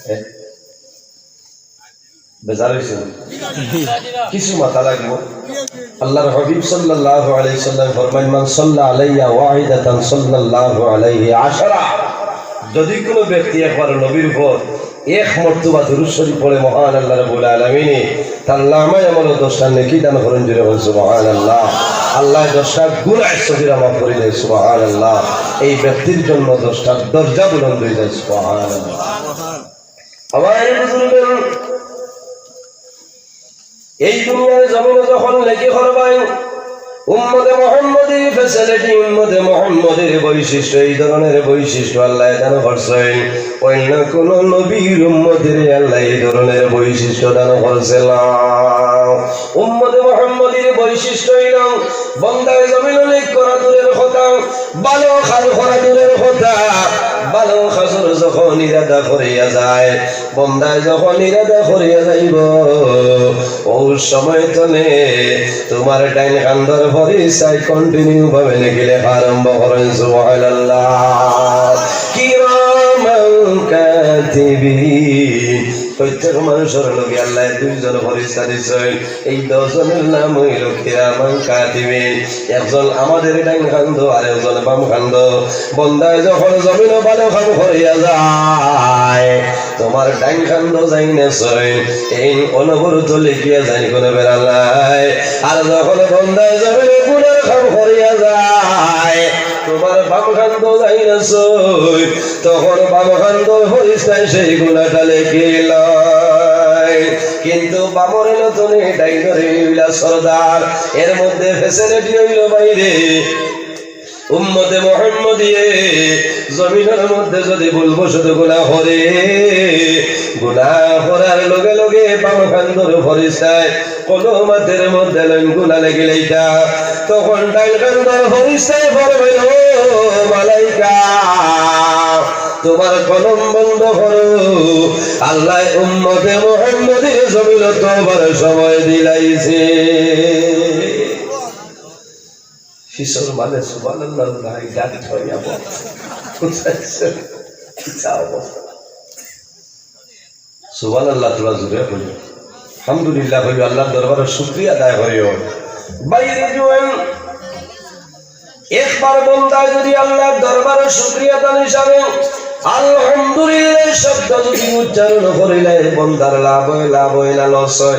হ্যাঁ, বেজার অইছে? কিছু মাতা লাগবো। আল্লাহর হাবিব সাল্লাল্লাহু আলাইহি সাল্লাম ফরমাইন, "মান সাল্লা আলাইয়া ওয়াহিদাতান সাল্লাল্লাহু আলাইহি আশারা।" যদি কোনো ব্যক্তি একবার নবীর উপর এক মর্তবা দুরূদ শরীফ পড়ে, মহান আল্লাহ রাব্বুল আলামিনে তার নামায় আমলো দশটা নেকি দান করইন, জোরে বল সুবহানাল্লাহ। আল্লায় দশটা গুনাহ সগীরা মাফ করি দেয়, সুবহানাল্লাহ। এই ব্যক্তির জন্য দশটা দরজা বুলন্দ অই যায়, সুবহানাল্লাহ। আমার বুজুর্গ, এই দুনিয়ার জমিনে যখন নেকি করবায়, উম্মতে মুহাম্মদীর facility, উম্মতে মুহাম্মদীর বৈশিষ্ট্য, এই ধরনের বৈশিষ্ট্য আল্লায় দান করছইন। অন্য কোন নবীর উম্মতরে আল্লায় এই ধরনের বৈশিষ্ট্য দান করছে না। উম্মতে মুহাম্মদীর বৈশিষ্ট্য অইল, বন্দায় জমিনো নেক করা দূরের কথা, ভালো কাজ করা দূরের কথা, ভালো কাজর যখন ইরাদা করিয়া যায়, বন্দায় যখন ইরাদা করিয়া যাইব, অউ সময় তনে তুমার ডাইন কান্দর ফিরিস্তায় continue ভাবে নেকি লেখা আরম্ভ করইন। সুবহানাল্লাহ। কিরামান কাতিবিন। প্রত্যেক মানুষর লগে আল্লায় দুইজন ফিরিস্তা দিছইন। এই দুইজনর নাম অইল কিরামান কাতিবিন। একজন আমাদের ডাইন কান্দো আর একজন বাম কান্দো। বন্দায় যখন জমিনো ভালো কাম করিয়া যায়, তুমার ডাইন কান্দো যাইন আছইন, এইন অনবরত লেখিয়া যাইন, কোনো বেড়া নাই। আর যখন বন্দায় জমিনো গুনার কাম করিয়া যায়, তুমার বাম কান্দো যাইন আছইন, তখন বাম কান্দর ফিরিস্তায় সেই গুনাটা লেখিলইন। কিন্তু বামর লগে ডাইনর অইলা সর্দার, এর মধ্যে facility অইল বাইরে। উম্মতে মুহাম্মদীয়ে জমিনর মধ্যে যদি ভুলবশত গুনা করে, গুনা করার লগে লগে বাম কান্দর ফিরিস্তায় কলম আতর মধ্যে লইন গুনা লেখিলাইতা, তখন ডাইন কান্দর ফিরিস্তায় ফরমাইন, "ও মালাইকা, তুমার কলম বন্ধ করো, আল্লায় উম্মতে মুহাম্মদীর জমিনো তওবার সময় দিলাইছে।" কিসর মানে সুবহানাল্লাহ নাই, গাড়ি ছড়িয়া বল। কিতা অবস্থা? সুবহানাল্লাহ, তোরা জোরে কইও। আলহামদুলিল্লাহ কইও, আল্লাহর দরবারে শুকরিয়া আদায় করিও। বাইরে জুয়ান, একবার বন্দায় যদি আল্লাহর দরবারে শুকরিয়া আদায় হিসাবে আলহামদুলিল্লাহ শব্দ যদি উচ্চারণ করিলে, বন্দার লাভ অয়, লাভ অয় না loss অয়?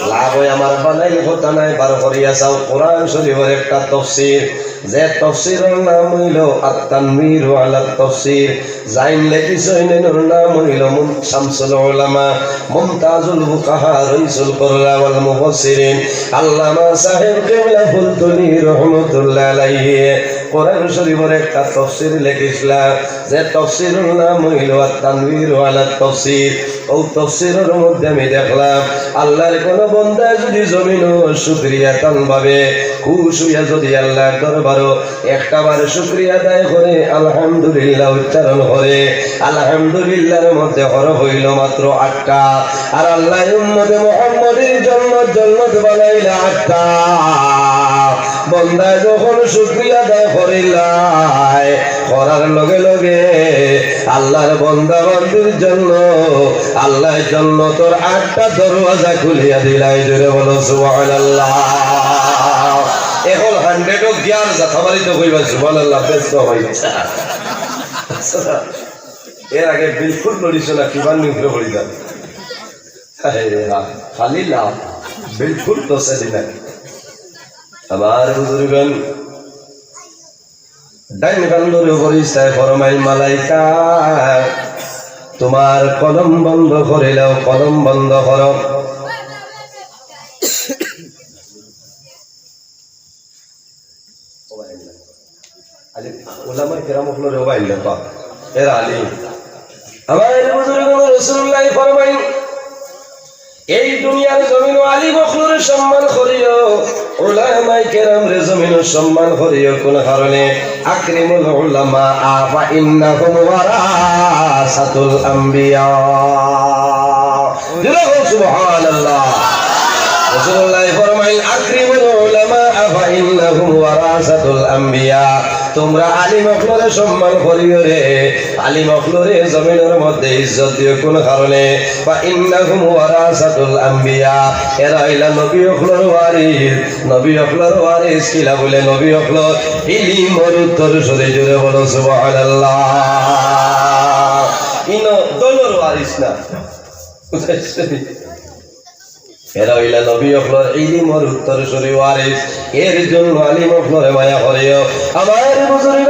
লাভ অয়। আমার বানাইল কথা নায়, বার করিয়া চাও, কোরআন শরীফর একটা তফসির, যে তফসিরর নাম অইল আত-তানবীর আলাত তাফসীর, যেইন লেখিছইন, এইনর নাম অইল মুন-, শামসুল উলামা, মুমতাজুল ফুকাহা, রইসুল কুররা ওয়াল মুফাসসিরিন, আল্লামা সাহেব কিবলা ফুলতলি রহমতুল্লাহ আলাইহি। কোরআন শরীফর একটা তফসির লেখিছলা, যে তফসিরর নাম অইলো আত-তানবীর আলা তাফসির। অউ তফসিরর মধ্যে আমি দেখলাম, আল্লার কুনু বন্দায় যুদি জমিনো শুকরিয়া তান ভাবে খুশ অইয়া যুদি আল্লার দরবারো একটা বার শুকরিয়া আদায় করে, আলহামদুলিল্লাহ উচ্চারণ করে, আলহামদুলিল্লাহর মধ্যে হরফ অইলো মাত্র আটটা। আর আল্লায় উম্মতে মুহাম্মদীর জন্য জন্নত বানাইলা আটটা। বন্দায় যখন শুকরিয়া আদায় করিলায়, করার লগে লগে আল্লার বন্দা বান্দির জন্য আল্লায় জন্নতর আটটা দরওয়াজা খুলিয়া দিলায়। জোরে বলো সুবহানাল্লাহ। এখন হান্ড্রেডো গিয়ার যাতা মারি তো কইবা সুবহানাল্লাহ, ব্যস্ত অইছে। এর আগে বিলকুল লড়িছ না, কিমান নিউট্রে পড়ি যান। আরে রা-, খালি লাভ, বিলকুল তো সেদিন আগে। আমার বুজুর্গান, ডাইন কান্দরে ফরিস্তায় ফরমাইল, "মালাইকা, তুমার কলম বন্ধ করিলাও, কলম বন্ধ করো।" আলিম, উলামায়ে কেরাম অকলরে ওবা আইন না, এরা আলিম। আমার বুজুর্গ রাসূলুল্লাহ ফরমাইন, এই দুনিয়ার জমিনো আলিম অকলরে সম্মান করিও, উলামায়ে কেরামরে জমিনো সম্মান করিও। কোন কারণে? আকরিমুল উলামা ফা ইন্নাহুম ওয়ারাসাতুল আম্বিয়া। জোরে বল সুবহানাল্লাহ। রাসূলুল্লাহ ফরমাইন, "আকরিমুল উলামা ফা ইন্নাহুম ওয়ারাসাতুল আম্বিয়া।" তুমরা আলিম অকলরে সম্মান করিও রে, আলিম অকলরে জমিনর মধ্যে ইজ্জত দিও। কোন কারণে? "ফা ইন্নাহুম ওয়ারাসাতুল আম্বিয়া।" এরা অইলা নবী অকলর ওয়ারিস। নবী অকলর ওয়ারিস কিলা বুলে? নবী অকলর ইলিমর উত্তরসূরি। জোরে বলো সুবহানাল্লাহ। ইনো দলর ওয়ারিস না। এরা অইলা নবী অকলর ইলিমর উত্তরসূরি ওয়ারিস। এর জন্য আলিম অকলরে মায়া করিও। আমার বুজুর্গ,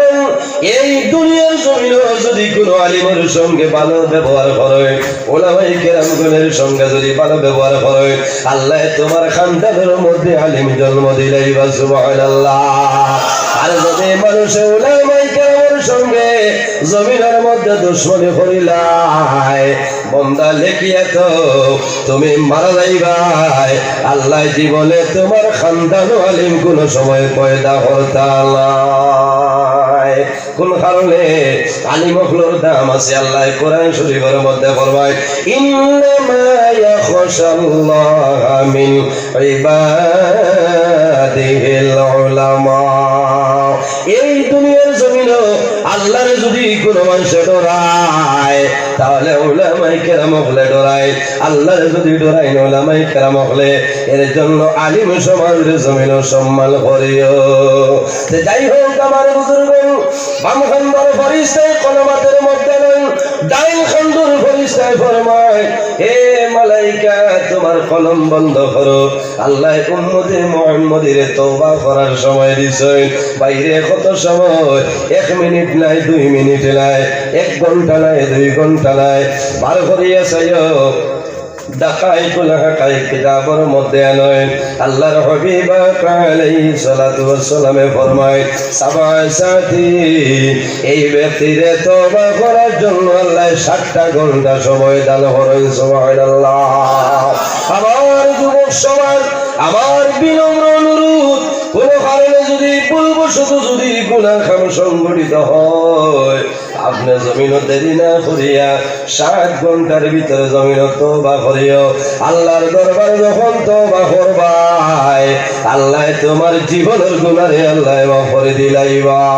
এই দুনিয়ার জমিনো যুদি কুনু আলিমর সঙ্গে ভালো ব্যবহার করো, উলামায়ে কেরামগণের সঙ্গে যুদি ভালো ব্যবহার করো, আল্লায় তুমার খান্দানর মধ্যে আলিম জন্ম দিলাইবা। সুবহানাল্লাহ। আর যুদি মানুষে উলামায়ে কেরামর সঙ্গে জমিনর মধ্যে দুশমনি করিলায়, বন্দা লেখিয়া থও, তুমি মারা যাইবায়, আল্লায় জীবনে তুমার খান্দানো আলিম কুনু সময় পয়দা করতা নায়। কোন কারণে? আলিম অকলর দাম আছে। আল্লায় কোরআন শরীফর মধ্যে ফরমায়, "ইন্নামা ইয়াখশাল্লাহা মিন ইবাদিহিল উলামা।" এই দুনিয়ার জমিনো আল্লারে যুদি কুনু মানষে ডরায়, তাহলে উলামায়ে কেরাম অকলে ডরায়। আল্লারে যুদি ডরাইন উলামায়ে কেরাম অকলে, এর জন্য আলিম সমাজরে জমিনো সম্মান করিও। তে যাই হোক, আমার বুজুর্গ, বাম খান্দর ফরিস্তায় কলম আতর মধ্যে লইন, ডাইন খান্দর ফরিস্তায় ফরমায়, "হে মালাইকা, তুমার কলম বন্ধ করো।" আল্লায় উম্মতে মুহাম্মদীরে তওবা করার সময় দিছইন। বাইরে কত সময়? এক মিনিট নাই, দুই মিনিট নাই, এক ঘন্টা নাই, দুই ঘন্টা নাই। বার করিয়া চাইও, দাকাইকুল হাকাইক কিতাবর মধ্যে আনইন। আল্লাহর হাবিব পাক আলাইহিস সালাতু ওয়াস সালামে ফরমায়, সাবা সাথী, এই ব্যক্তিরে তওবা করার জন্য আল্লায় সাতটা ঘন্টা সময় দান করইন। সুবহানাল্লাহ। আমার যুবক সমাজ, আমার বিনম্র অনুরোধ, কোনো কারণে যদি ভুলবশত যদি গুনাহ কাম সংঘটিত হয়, আপনে জমিনো দেরি না করিয়া সাত ঘন্টার ভিতরে জমিনো তওবা করিও। আল্লাহর দরবারে যখন তওবা করবায়, আল্লায় তুমার জীবনর গুনারে আল্লায় মাফ করি দিলাইবা।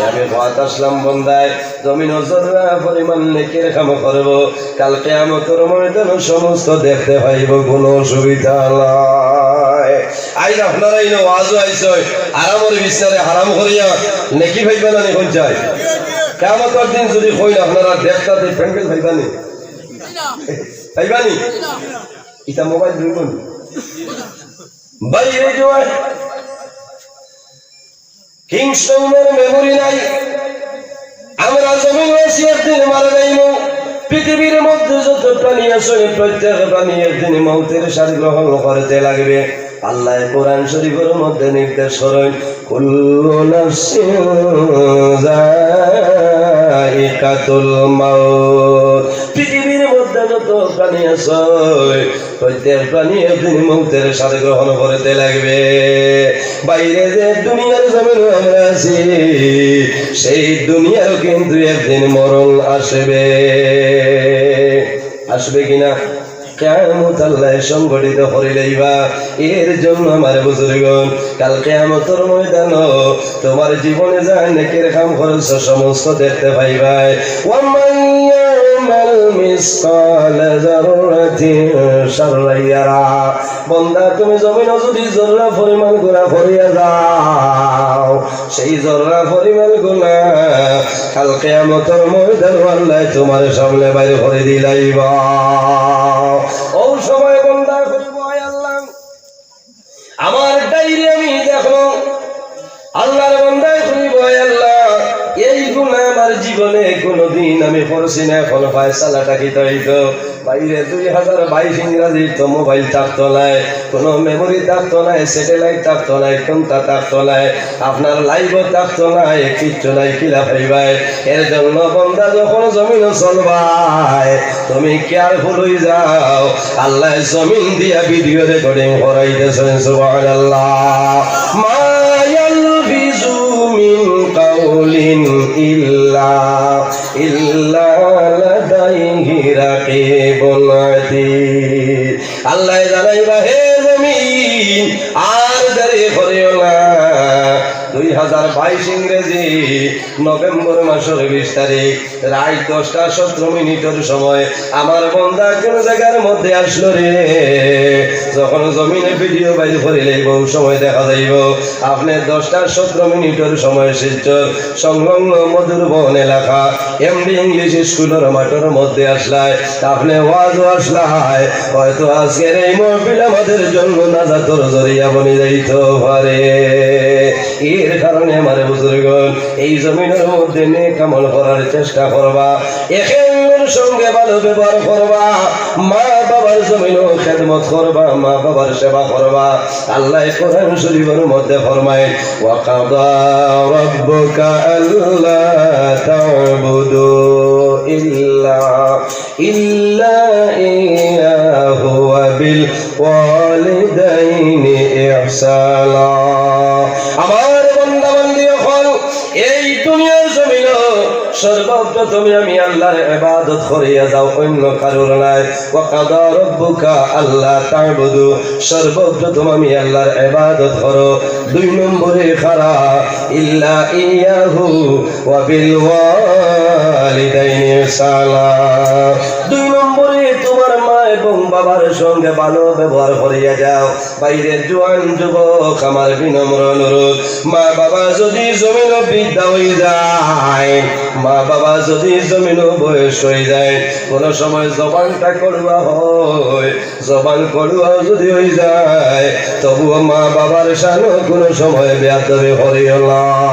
এ আমি কওয়াত আসলাম বন্দায়, জমিনো জর্রা পরিমাণ নেকির কাম করবো, কাল কিয়ামতর ময়দানো সমস্ত দেখতে পাইবো, কোনো অসুবিধা নাই। আইজ আপনারা ইনো ওয়াজো আইছইন, আরামর বিছনারে হারাম করিয়া নেকি পাইবা না নি? কইন চাই, কিয়ামতর দিন যদি কইন আপনারা দেখতা, তে প্যান্ডেল পাইবা নি? পাইবা নি? ইতা মোবাইল ধরবো নি? ভাই, এই যে কিংস্টনের মেমোরি নাই। আমরা জমিনো আছি, একদিন মারা যাইমু। পৃথিবীর মধ্যে যত প্রাণী আছে, প্রত্যেক প্রাণী একদিন মৌতের স্বাদ গ্রহণ করতে লাগবে। আল্লায় কোরআন শরীফর মধ্যে নির্দেশ করইন, كل نفس ذائقة الموت। পৃথিবীর মধ্যে যত প্রাণী আছে, প্রত্যেক প্রাণী একদিন মৌতের স্বাদ গ্রহণ করতে লাগবে। বাইরে যে দুনিয়ার জমিনে আমরা আছি, সেই দুনিয়ারও কিন্তু একদিন মরণ আসবে। আসবে কিনা? কিয়ামত আল্লায় সংঘটিত করি লইবা। এর জন্য আমার বুজুর্গন, কাল কিয়ামতর ময়দানো তুমার জীবনে যা নেকির কাম করছো, সমস্ত দেখতে পাইবায়। ومن يعمل مثقال ذرة شرا يره। বন্দা, তুমি জমিনো যদি জর্রা পরিমাণ গুনাহ করিয়া যাও, সেই জর্রা পরিমাণ গুনাহ কাল কিয়ামতর ময়দানো আল্লায় তুমার সামনে বাইর করি দিলাইবা। অউ সময় বন্দায় কইবো, "আয় আল্লাহ, আমার ডায়েরি আমি দেখমু।" আল্লাহর বন্দায় কইবো, "আয় আল্লাহ, এই গুনাহ আমার জীবনে কুনুদিন আমি করছি না, অখন ফয়সালাটা কিতা অইতো?" বাইরে দুই হাজার বাইশ ইংরাজি তো মোবাইল থাকতো নায়, কুনু memory থাকতো নায়, satellite থাকতো নায়, কুন্তা থাকতো নায়, আপনার live-ও থাকতো নায়, কিচ্ছু নাই, কিলা পাইবায়? এর জন্য বন্দা যখন জমিনো চলবায়, তুমি careful অই যাও, আল্লায় জমিন দিয়া video recording করাইতেছেন। সুবহানাল্লাহ। ما يلفظ من قول إلا إلا لديه رقيب عتيد। আল্লায় জানাইবা, হে জমিন, আর দেরি করিও না। দুই হাজার বাইশ ইংরেজি নভেম্বর মাসর বিশ তারিখ রাইত দশটা সতেরো মিনিটর সময় আমার বন্দা কুন জাগার মধ্যে আছলো রে? যখন জমিনে video বাইর করি লাইবো, অউ সময় দেখা যাইবো আপনে দশটা সতেরো মিনিটর সময় শিলচর সংলগ্ন মধুরবন এলাকা এমডি ইংলিশ স্কুলর মাঠর মধ্যে আছলায়, আপনে ওয়াজো আছলায়, হয়তো আজকের এই মাহফিল আমাদের জন্য নাজাতর জরিয়া বনি যাইতো পারে। এর কারণে আমার বুজুর্গন, এই জমিনর মধ্যে নেক আমল করার চেষ্টা করবা, একে অন্যর সঙ্গে ভালো ব্যবহার করবা, মা বাবার জমিনো খেদমত করবা, মা বাবার সেবা করবা। আল্লায় কোরআন শরীফর মধ্যে ফরমাইন, وقضى ربك ألا تعبدوا إلا إلا إياه وبالوالدين إحسانا। আমার বন্দা বান্দি অকল, এই দুনিয়ার জমিনো সর্বপ্রথমে আমি আল্লাহর ইবাদত করিয়া যাও, অন্য কারোর নায়। وقضى ربك ألا تعبدوا, সর্বপ্রথম আমি আল্লাহর ইবাদত করো। দুই নম্বরে কারা, إلا إياه وبالوالدين إحسانا। দুই নম্বরে তুমার মা এবং বাবার সঙ্গে ভালো ব্যবহার করিয়া যাও। বাইরে জোয়ান যুবক, আমার বিনম্র অনুরোধ, মা বাবা যদি জমিনো বৃদ্ধা অই যায়, মা বাবা যদি জমিনো বয়স অই যায়, কুনু সময় জবানটা কড়ুয়া হয়, জবান কড়ুয়াও যদি অই যায়, তবুও মা বাবার শানো কুনু সময় বেয়াদবি করিও না।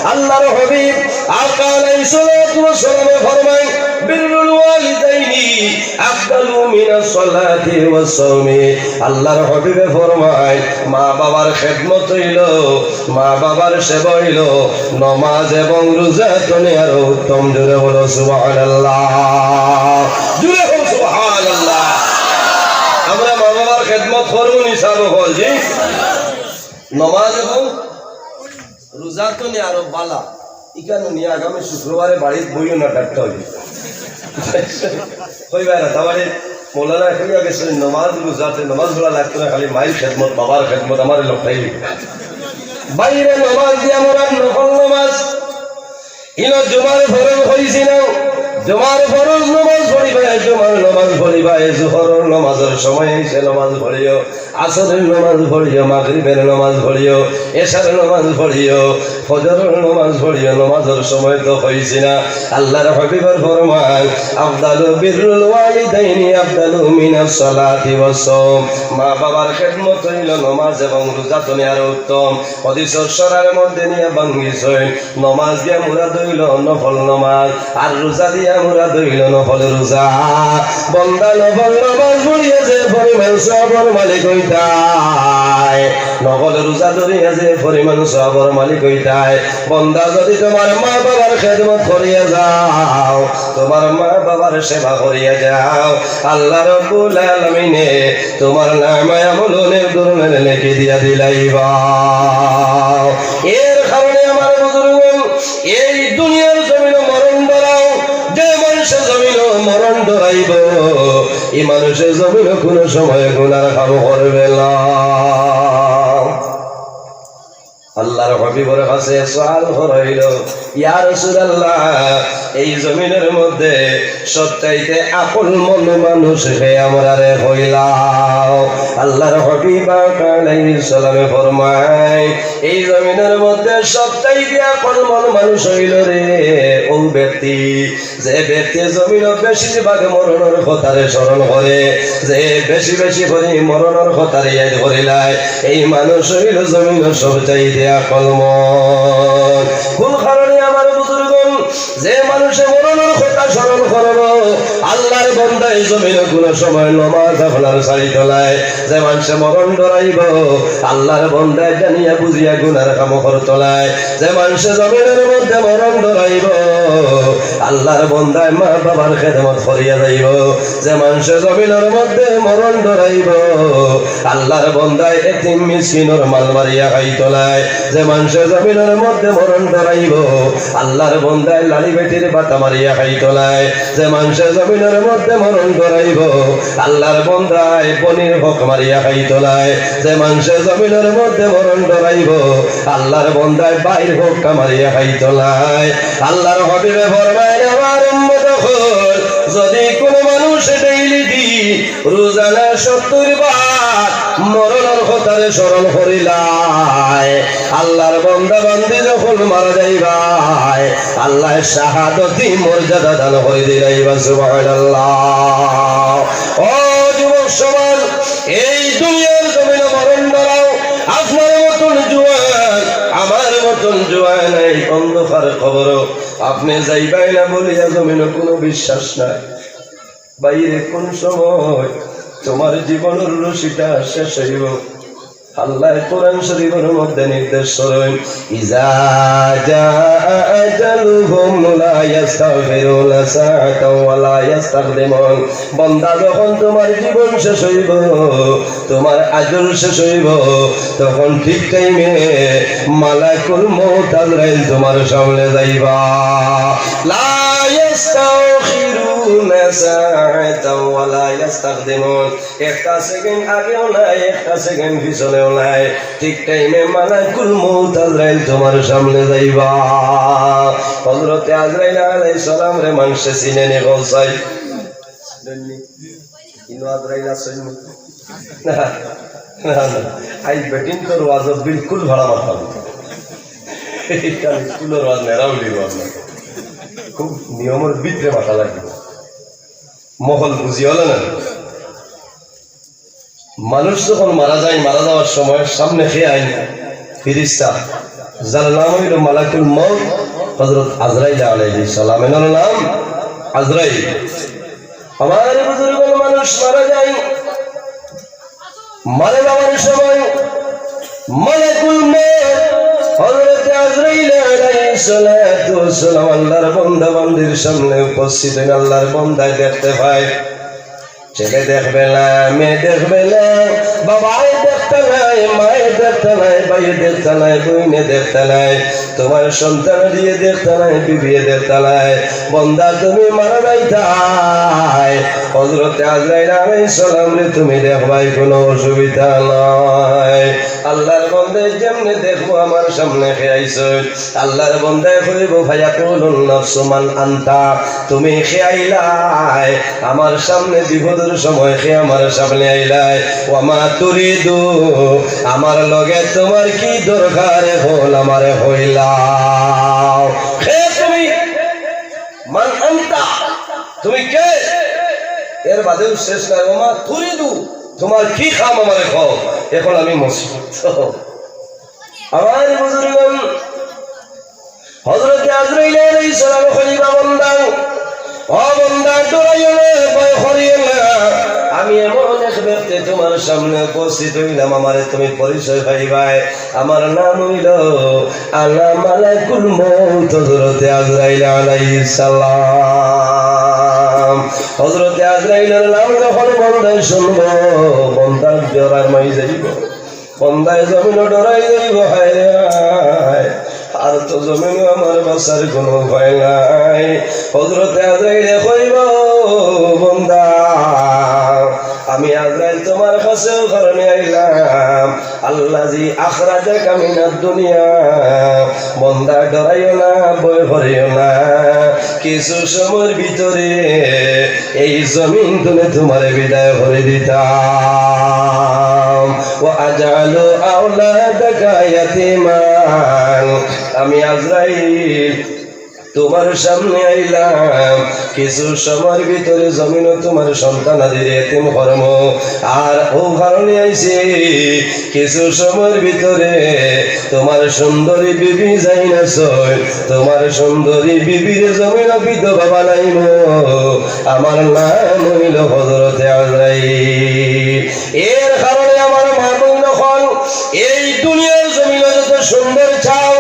আল্লাহর হাবিব আকা আলাইহিস সালাতু ওয়াস সালামে ফরমাইন, "বিররুল ওয়ালিদাইনি আফদালু মিনাস সালাতি ওয়াস সাওমি।" আল্লাহর হাবিবে ফরমাইন, মা বাবার খেদমত অইলো, মা বাবার সেবা অইলো নমাজ এবং রোজা তনে আরো উত্তম। জোরে বলো সুবহানাল্লাহ, জোরে বলো সুবহানাল্লাহ। আমরা মা বাবার খেদমত করমু নি সাব অকল, জি? নমাজ এবং রোজা তনে আরো বালা। ইখান নিয়া আগামী শুক্রবারে বাড়িত বইও না, ডাক্তার অইবো। কইবা না, তার মানে মৌলানা কইয়া গেছইন, নমাজ রোজাতে নমাজ পড়া লাগতো না, খালি মায়ের খেদমত, বাবার খেদমত, আমার লোকটাই লিখে। বাইরে নমাজ দিয়া মরার নফল নমাজ, ইনো জুমার ফরজ অইছে না, জুমার ফরজ নমাজ পড়িবায়, জুমার নমাজ পড়িবায়, জোহরর নমাজর সময় অইছে, নমাজ পড়িও, আসরের নমাজ পড়িও, মাগরিবের নমাজ পড়িও, এশার নমাজ পড়িও, ফজরর নমাজ পড়িও, নমাজর সময় তো অইছে না। আল্লাহর হাবিবর ফরমান, "আফদালু বিররুল ওয়ালিদাইনি আফদালু মিনাস সালাতি ওয়াস সাওম।" মা বাবার খেদমত অইলো নমাজ এবং রোজা তনে আরো উত্তম। হাদিসর সরার মধ্যে নিয়া ভাঙ্গিছইন, নমাজ দিয়া মুরাদ অইলো নফল নমাজ, আর রোজা দিয়া মুরাদ অইলো নফল রোজা। বন্দা নফল নমাজ পড়িয়া যে পরিমাণ সওয়াবর মালিক অইতায়, নফল রোজা ধরিয়া যে পরিমাণ সওয়াবর মালিক অইতায়, বন্দা যদি তুমার মা-বাবার খেদমত করিয়া যাও, তুমার মা-বাবার সেবা করিয়া যাও, আল্লাহ রাব্বুল আলামিনে তুমার নামায়ে আমল অনেক ধরনের নেকি দিয়া দিলাইবা। এর কারণে আমার বুজুর্গ, এই দুনিয়ার জমিনো মরণ ডরাও, যে মানষে জমিনো মরণ ডরাইবো, ই মানষে জমিনো কুনু সময় গুনার কাম করবে না। আল্লাহর হাবিবর কাছে সওয়াল করা অইলো, "ইয়া রাসূলুল্লাহ, এই জমিনর মধ্যে সবচাইতে আকলমন্দ মানুষ কে, আমরারে কইলাও।" আল্লাহর হাবিব পাক আলাইহিস সালামে ফরমায়, "এই জমিনর মধ্যে সবচাইতে আকলমন্দ মানুষ অইলো রে অউ ব্যক্তি, যে ব্যক্তি জমিনো বেশিরভাগ মরণর কথারে স্মরণ করে, যে বেশি বেশি করি মরণর কথারে ইয়াদ করিলায়, এই মানুষ অইলো জমিনো সবচাইতে আকলমন্দ।" কুন কারণে আমার বুজুর্গ, যে মানষে মরণর কথা স্মরণ করবো, আল্লাহর বন্দায় জমিনো কুনু সময় নমাজ আপনার ছাড়িতো নায়, যে মানষে মরণ ডরাইবো, আল্লাহর বন্দায় জানিয়া বুঝিয়া গুনার কাম করতো নায়, যে মানষে জমিনর মধ্যে মরণ ডরাইবো, আল্লাহর বন্দায় মা-বাবার খেদমত করিয়া যাইবো, যে মানষে জমিনর মধ্যে মরণ ডরাইবো, আল্লাহর বন্দায় এতিম মিসকিনর মাল মারিয়া খাইতো নায়, যে মানষে জমিনর মধ্যে মরণ ডরাইবো, আল্লাহর বন্দায় লাড়ি বেটির বাতা মারিয়া খাইতো নায়, যে মানষে জমিনর মধ্যে মরণ ডরাইবো, আল্লাহর বন্দায় বইনর হক মারিয়া খাইতো নায়, যে মানষে জমিনর মধ্যে মরণ ডরাইবো, আল্লাহর বন্দায় ভাইর হক মারিয়া খাইতো নায়। আল্লাহর হাবিবে ফরমায়, আমার উম্মত অকল, যদি কুনু মানুষ ডেইলি দি রোজানা সত্তর বার মরণর কথারে স্মরণ করিলায়, আল্লাহর বন্দা বান্দি যখন মারা যাইবায়, আল্লায় শাহাদতি মর্যাদা দান করি দিলাইবা। সুবহানাল্লাহ। ও যুবক সমাজ, এই দুনিয়ার জমিনো মরণ ডরাও। আপনার মতন জুয়ান, আমার মতন জুয়ান, এই অন্ধকার কবরো আপনে যাইবায় না বলিয়া জমিনো কুনু বিশ্বাস নাই। ভাইরে, কুন সময় তুমার জীবনর রশিটা শেষ অইবো? আল্লায় কোরআন শরীফর মধ্যে নির্দেশ করইন, "ইজা জাআ আজালুহুম লা ইয়াস্তাখিরুনা সাআতাও ওয়া লা ইয়াস্তাকদিমুন।" বন্দা, যখন তুমার জীবন শেষ অইবো, তুমার আজল শেষ অইবো, তখন ঠিক টাইমে মালাকুল মউত আজরাইল তুমার সামনে যাইবা। লা ইয়াস্তাখিরুনা সাআতাও ওয়া লা ইয়াস্তাকদিমুন। একটা সেকেন্ড আগেও নাই, একটা সেকেন্ড পিছনেও নাই। ঠিক টাইমে মালাকুল মউত আজরাইল তুমার সামনে যাইবা। হযরতে আজরাইল আলাইহিস সালামরে মানষে চিনে নি, বলছাই? ইনো আজরাইল আছইন নি? না, না, না। আইজ বেটিন্তর ওয়াজো বিলকুল ভাড়া মারতাম না। ইটা স্কুলর ওয়াজ, নেরাউলির ওয়াজ না। খুব নিয়মর ভিতরে মাতা লাগবো। মহল বুঝি অইলো না? মানুষ যখন মারা যায়, মারা যাওয়ার সময় সামনে কে আইন? ফিরিস্তা, যার নাম অইলো মালাকুল মউত, হযরত আজরাইল আলাইহিস সালাম। এনার নাম আজরাইল। আমার বুজুর্গ, মানুষ মারা যায়, মারা যাওয়ার সময় মালাকুল মউত হযরত আজরাইল আলাইহিস সালাতু ওয়াস সালাম আল্লাহর বন্দা বান্দির সামনে উপস্থিত অইন। আল্লাহর বন্দায় দেখতে পায়, ছেলে দেখবে না, মেয়ে দেখবে না, বাবায় দেখতা নায়, মায়ে দেখতা নায়, ভাইয়ে দেখতা নায়, বইনে দেখতা নায়, তুমার সন্তানরে দেখতা নায়, বিবিয়ে দেখতা নায়। বন্দা, তুমি মারা যাইতায়। হযরতে আজরাইল আলাইহিস সালামরে তুমি দেখবায়, কুনু অসুবিধা নাই। আল্লাহর বন্দায় যেমনে দেখবো আমার সামনে কে আইছইন, আল্লাহর বন্দায় কইবো, "ফায়াকুলুন নাফসু মান আনতা?" তুমি কে আইলায়? আমার সামনে বিপদর সময় কে আমার সামনে আইলায়? "ওয়া মা তুরিদু?" আমার লগে তুমার কি দরকার, অখন আমারে কইলাও। কে তুমি? মান আনতা? তুমি কে? এর বাদেও শেষ নাই। "ওয়া মা তুরিদু?" তুমার কি কাম আমারে কও, অখন আমি মসজিদ। আমার বুজুর্গ, হযরতে আজরাইল আলাইহিস সালাম কইবা, বন্দা, ও বন্দা, ডরাইও না, ভয় করিও না। আমি এমন এক ব্যক্তি তুমার সামনে উপস্থিত অইলাম, আমারে তুমি পরিচয় পাইবায়। আমার নাম অইলো আনা মালাকুল মউত হযরতে আজরাইল আলাইহিস সালাম। হযরতে আজরাইলর নাম যখন বন্দায় শুনবো, বন্দার ডরার মাই যাইবো। বন্দায় জমিনো ডরাই যাইবো, হায় রে হায়, আর তো জমিনো আমার বাঁচার কুনু উপায় নাই। হযরতে আজরাইলে কইবো, বন্দা, আমি আজরাইল তুমার কাছে অউ কারণে আইলাম, আল্লাযী আখরাজাকা মিনাদ দুনিয়া। বন্দা, ডরাইও না, ভয় করিও না, কিছু সময়র ভিতরে এই জমিন থনে তুমারে বিদায় করি দিতাম। ওয়া আজআলু আওলাদাকা ইয়াতীমান। আমি আজরাইল তুমার সামনে আইলাম, কিছু সময়র ভিতরে জমিনো তুমার সন্তানাদিরে এতিম করমু। আর অউ কারণে আইছি, কিছু সময়র ভিতরে তুমার সুন্দরী বিবি যাইন আছইন, তুমার সুন্দরী বিবিরে জমিনো বিধবা বানাইমু। আমার নাম অইলো হযরতে আজরাইল। এর কারণে আমার মা বইন অকল, এই দুনিয়ার জমিনো যত সুন্দর চাও,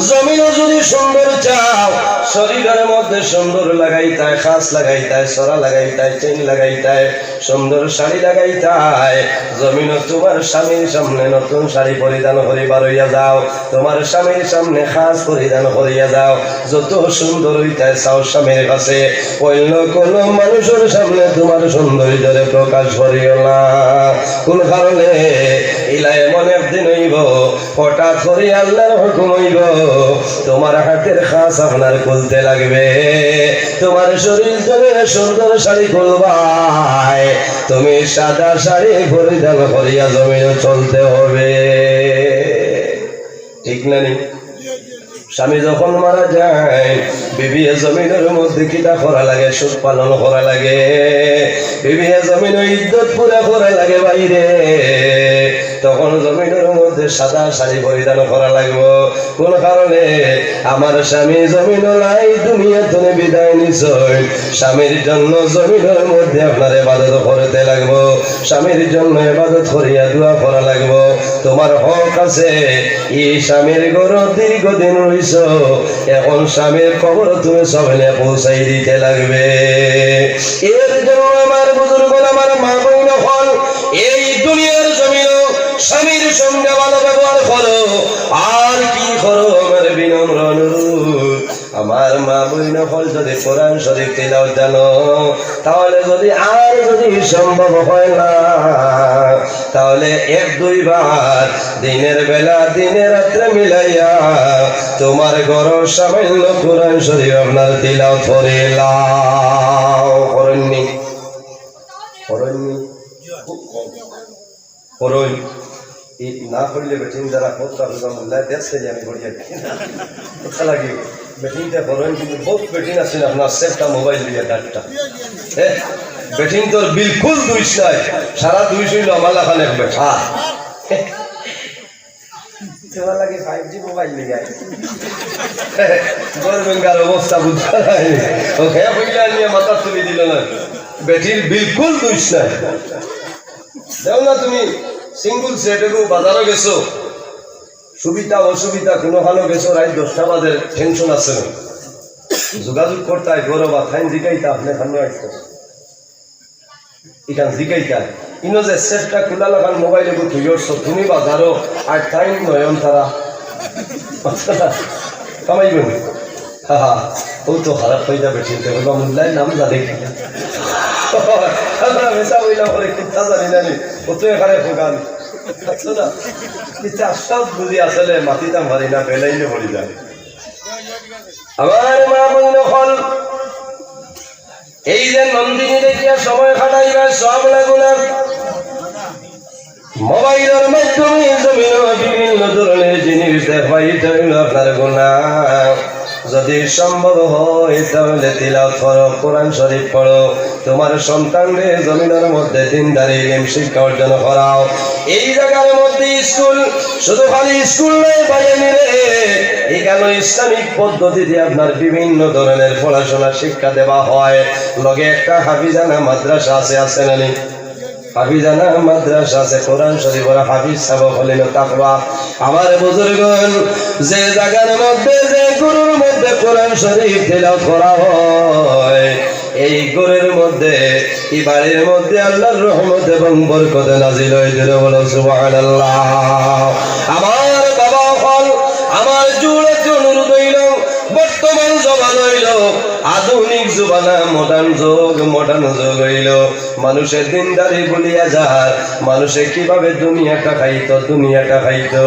জমিনো যুদি সুন্দর চাও, শরীলর মধ্যে সুন্দর লাগাইতায়, খাস লাগাইতায়, ছড়া লাগাইতায়, চেইন লাগাইতায়, সুন্দর শাড়ি লাগাইতায়, জমিনো তুমার স্বামীর সামনে নতুন শাড়ি পরিধান করি বারইয়া যাও, তুমার স্বামীর সামনে খাস পরিধান করিয়া যাও। যত সুন্দর অইতায় চাও স্বামীর কাছে, অইন্য কুনু মানুষর সামনে তুমার সৌন্দর্যরে প্রকাশ করিও না। কুন কারণে? ইলা এমন একদিন অইবো, হঠাৎ করি আল্লার হুকুম অইবো, তুমার হাতের খাস আপনার খুলতে লাগবে, তুমার শরীল থনে সুন্দর শাড়ি খুলবায়, তুমি সাদা শাড়ি পরিধান করিয়া জমিনো চলতে হবে। ঠিক না নি? স্বামী যখন মারা যায়, বিবিয়ে জমিনর মধ্যে কিতা করা লাগে? শোক পালন করা লাগে। বিবিয়ে জমিনর ইদ্দত পুরা করা লাগে ভাইরে। তখন জমিনর মধ্যে সাদা শাড়ি পরিধান করা লাগবো। কুন কারণে? আমার স্বামী জমিনো নাই, দুনিয়া থনে বিদায় নিছইন। স্বামীর জন্য জমিনর মধ্যে আপনার ইবাদত করতে লাগবো, স্বামীর জন্য ইবাদত করিয়া দোয়া করা লাগবো। তুমার হক আছে, ই স্বামীর ঘরো দীর্ঘদিন রইছো, এখন স্বামীর কবর তুমি সবনে পৌঁছাই দিতে লাগবে। এর জন্য আমার বুজুর্গ, আমার মা বইন অকল, এই দুনিয়ার জমিনো স্বামীর সঙ্গে ভালো ব্যবহার করো, আর কি করো, আমার বিনম্র অনুরোধ। আমার মা বইন অকল যুদি কোরআন শরীফ তিলাওয়াত জানো, তাহলে যুদি আর যুদি সম্ভব হয় না, তাহলে এক দুইবার দিনের বেলা, দিনে রাত্রে মিলাইয়া তুমার ঘরো সামান্য কোরআন শরীফ আপনার তিলাওয়াত করিলাও। করইননি? করইননি? করইন। ই না করলে বেটিন যারা খোঁজটা খোঁজা মোল্লায় দেখছে যে আমি করিয়া দেখি না। কথা লাগি। বেটিনতে করইন, কিন্তু বউত বেটিন আছইন আপনার সেটটা মোবাইল দিয়া ডাকটা। এ, বেটিনতর বিলকুল দুষ নাই। সারা দুষ অইলো আমার লাখান এক বেটা। তুমার লাগি ফাইভ জি মোবাইল লইয়া আইছি। গরমের অবস্থা বুঝা যায়নি। ও হে কইলা নিয়া মাথা তুলি দিল না। বেটির বিলকুল দুষ নাই। দেও না তুমি সিঙ্গেল সেট এগু বাজারো গেছো, সুবিধা অসুবিধা কুনুখানো গেছো, রাইত দশটা বাজে, টেনশন আছে না। যোগাযোগ করতায় ঘরো বা তাইন জিকাইতা আপনে খানো আইতো। ইখান জিকাইতা। ইনো যে সেটটা খুলা লাখান মোবাইল এগু থুইছো, তুমি বাজারো আর তাইন নয়ন তারা। কামাইবো নি? হা হা, অউ তো খারাপ অইযা বেটিনতে, কইবা মোল্লায় নাম জানে কি? আমরা মিছা কইলাম, পরে কিতা জানি না নি, ও তো এখানে ফোকান। বুঝছো না? ইতা সব বুঝি আসলে মাতিতাম পারি না, বেলাইলে পড়ি যায়। আমার মা বইন অকল, এই যে নন্দিনী দেখিয়া সময় কাটাইবার সব লাগু না। মোবাইলর মাধ্যমে জমিনো বিভিন্ন ধরনের জিনিস দেখবা, ইটা অইলো আপনার গুনাহ। যুদি সম্ভব হয়, তাহলে তিলাওয়াত করো, কোরআন শরীফ পড়ো, তুমার সন্তানরে জমিনর মধ্যে দিনদারি ইলিম শিক্ষা অর্জন করাও। এই জাগার মধ্যে স্কুল, শুধু খালি স্কুল নায় ভাইয়াইন রে, ইখানো ইসলামিক পদ্ধতিতে আপনার বিভিন্ন ধরনের পড়াশোনা শিক্ষা দেওয়া হয়। লগে একটা হাফিজানা মাদ্রাসা আছে, আছে না নি? হাফিজানা মাদ্রাসা আছে, কোরআন শরীফর হাফিজ সাব অকল ইনো থাকবা। আমার বুজুর্গগণ, যে জাগার মধ্যে, যে ঘরর মধ্যে কোরআন শরীফ তিলাওয়াত করা হয়, এই ঘরর মধ্যে, এই বাড়ির মধ্যে আল্লাহর রহমত এবং বরকত নাজিল অয়। জোরে বলো সুবহানাল্লাহ। আমার বাবা অকল, আমার জুড়াতে অনুরোধ অইল, বর্তমান জমানা অইল আধুনিক জমানা, মডার্ন যুগ, মডার্ন যুগ অইল। মানুষে দিনদারি ভুলিয়া যার, মানুষে কিভাবে দুনিয়াটা খাইতো, দুনিয়াটা খাইতো।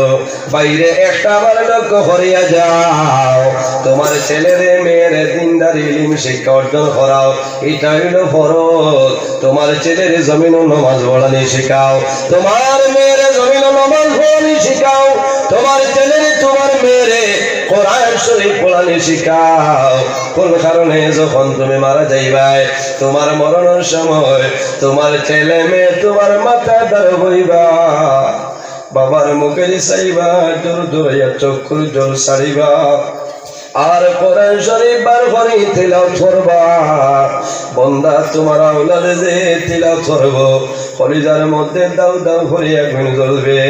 বাইরে একটা বার লক্ষ্য করিয়া যাও, তোমার ছেলেরে মেয়েরে দিনদারি ইলিম শিক্ষা অর্জন করাও, ইটা অইল ফরজ। তোমার ছেলেরে জমিনো নমাজ পড়ানি শিখাও, তোমার মেয়েরে জমিনো নমাজ পড়ানি শিখাও, তোমার ছেলেরে তোমার মেয়েরে কোরআন শরীফ পড়ানি শিখাও। কোন কারণে যখন তুমি মারা যাইবায়, তোমার মরণর সময় তোমার ছেলে মেয়ে তোমার মাথার দারো বইবা, বাবার মুখেদি চাইবা, জোর জোরাইয়া চক্ষুর জল ছাড়িবা, আর কোরআন শরীফ বার করি তিলাওয়াত করবা। বন্দা, তোমার আওলাদে যে তিলাওয়াত করবো, কলিজার মধ্যে দাউ দাউ করি আগুন জ্বলবে।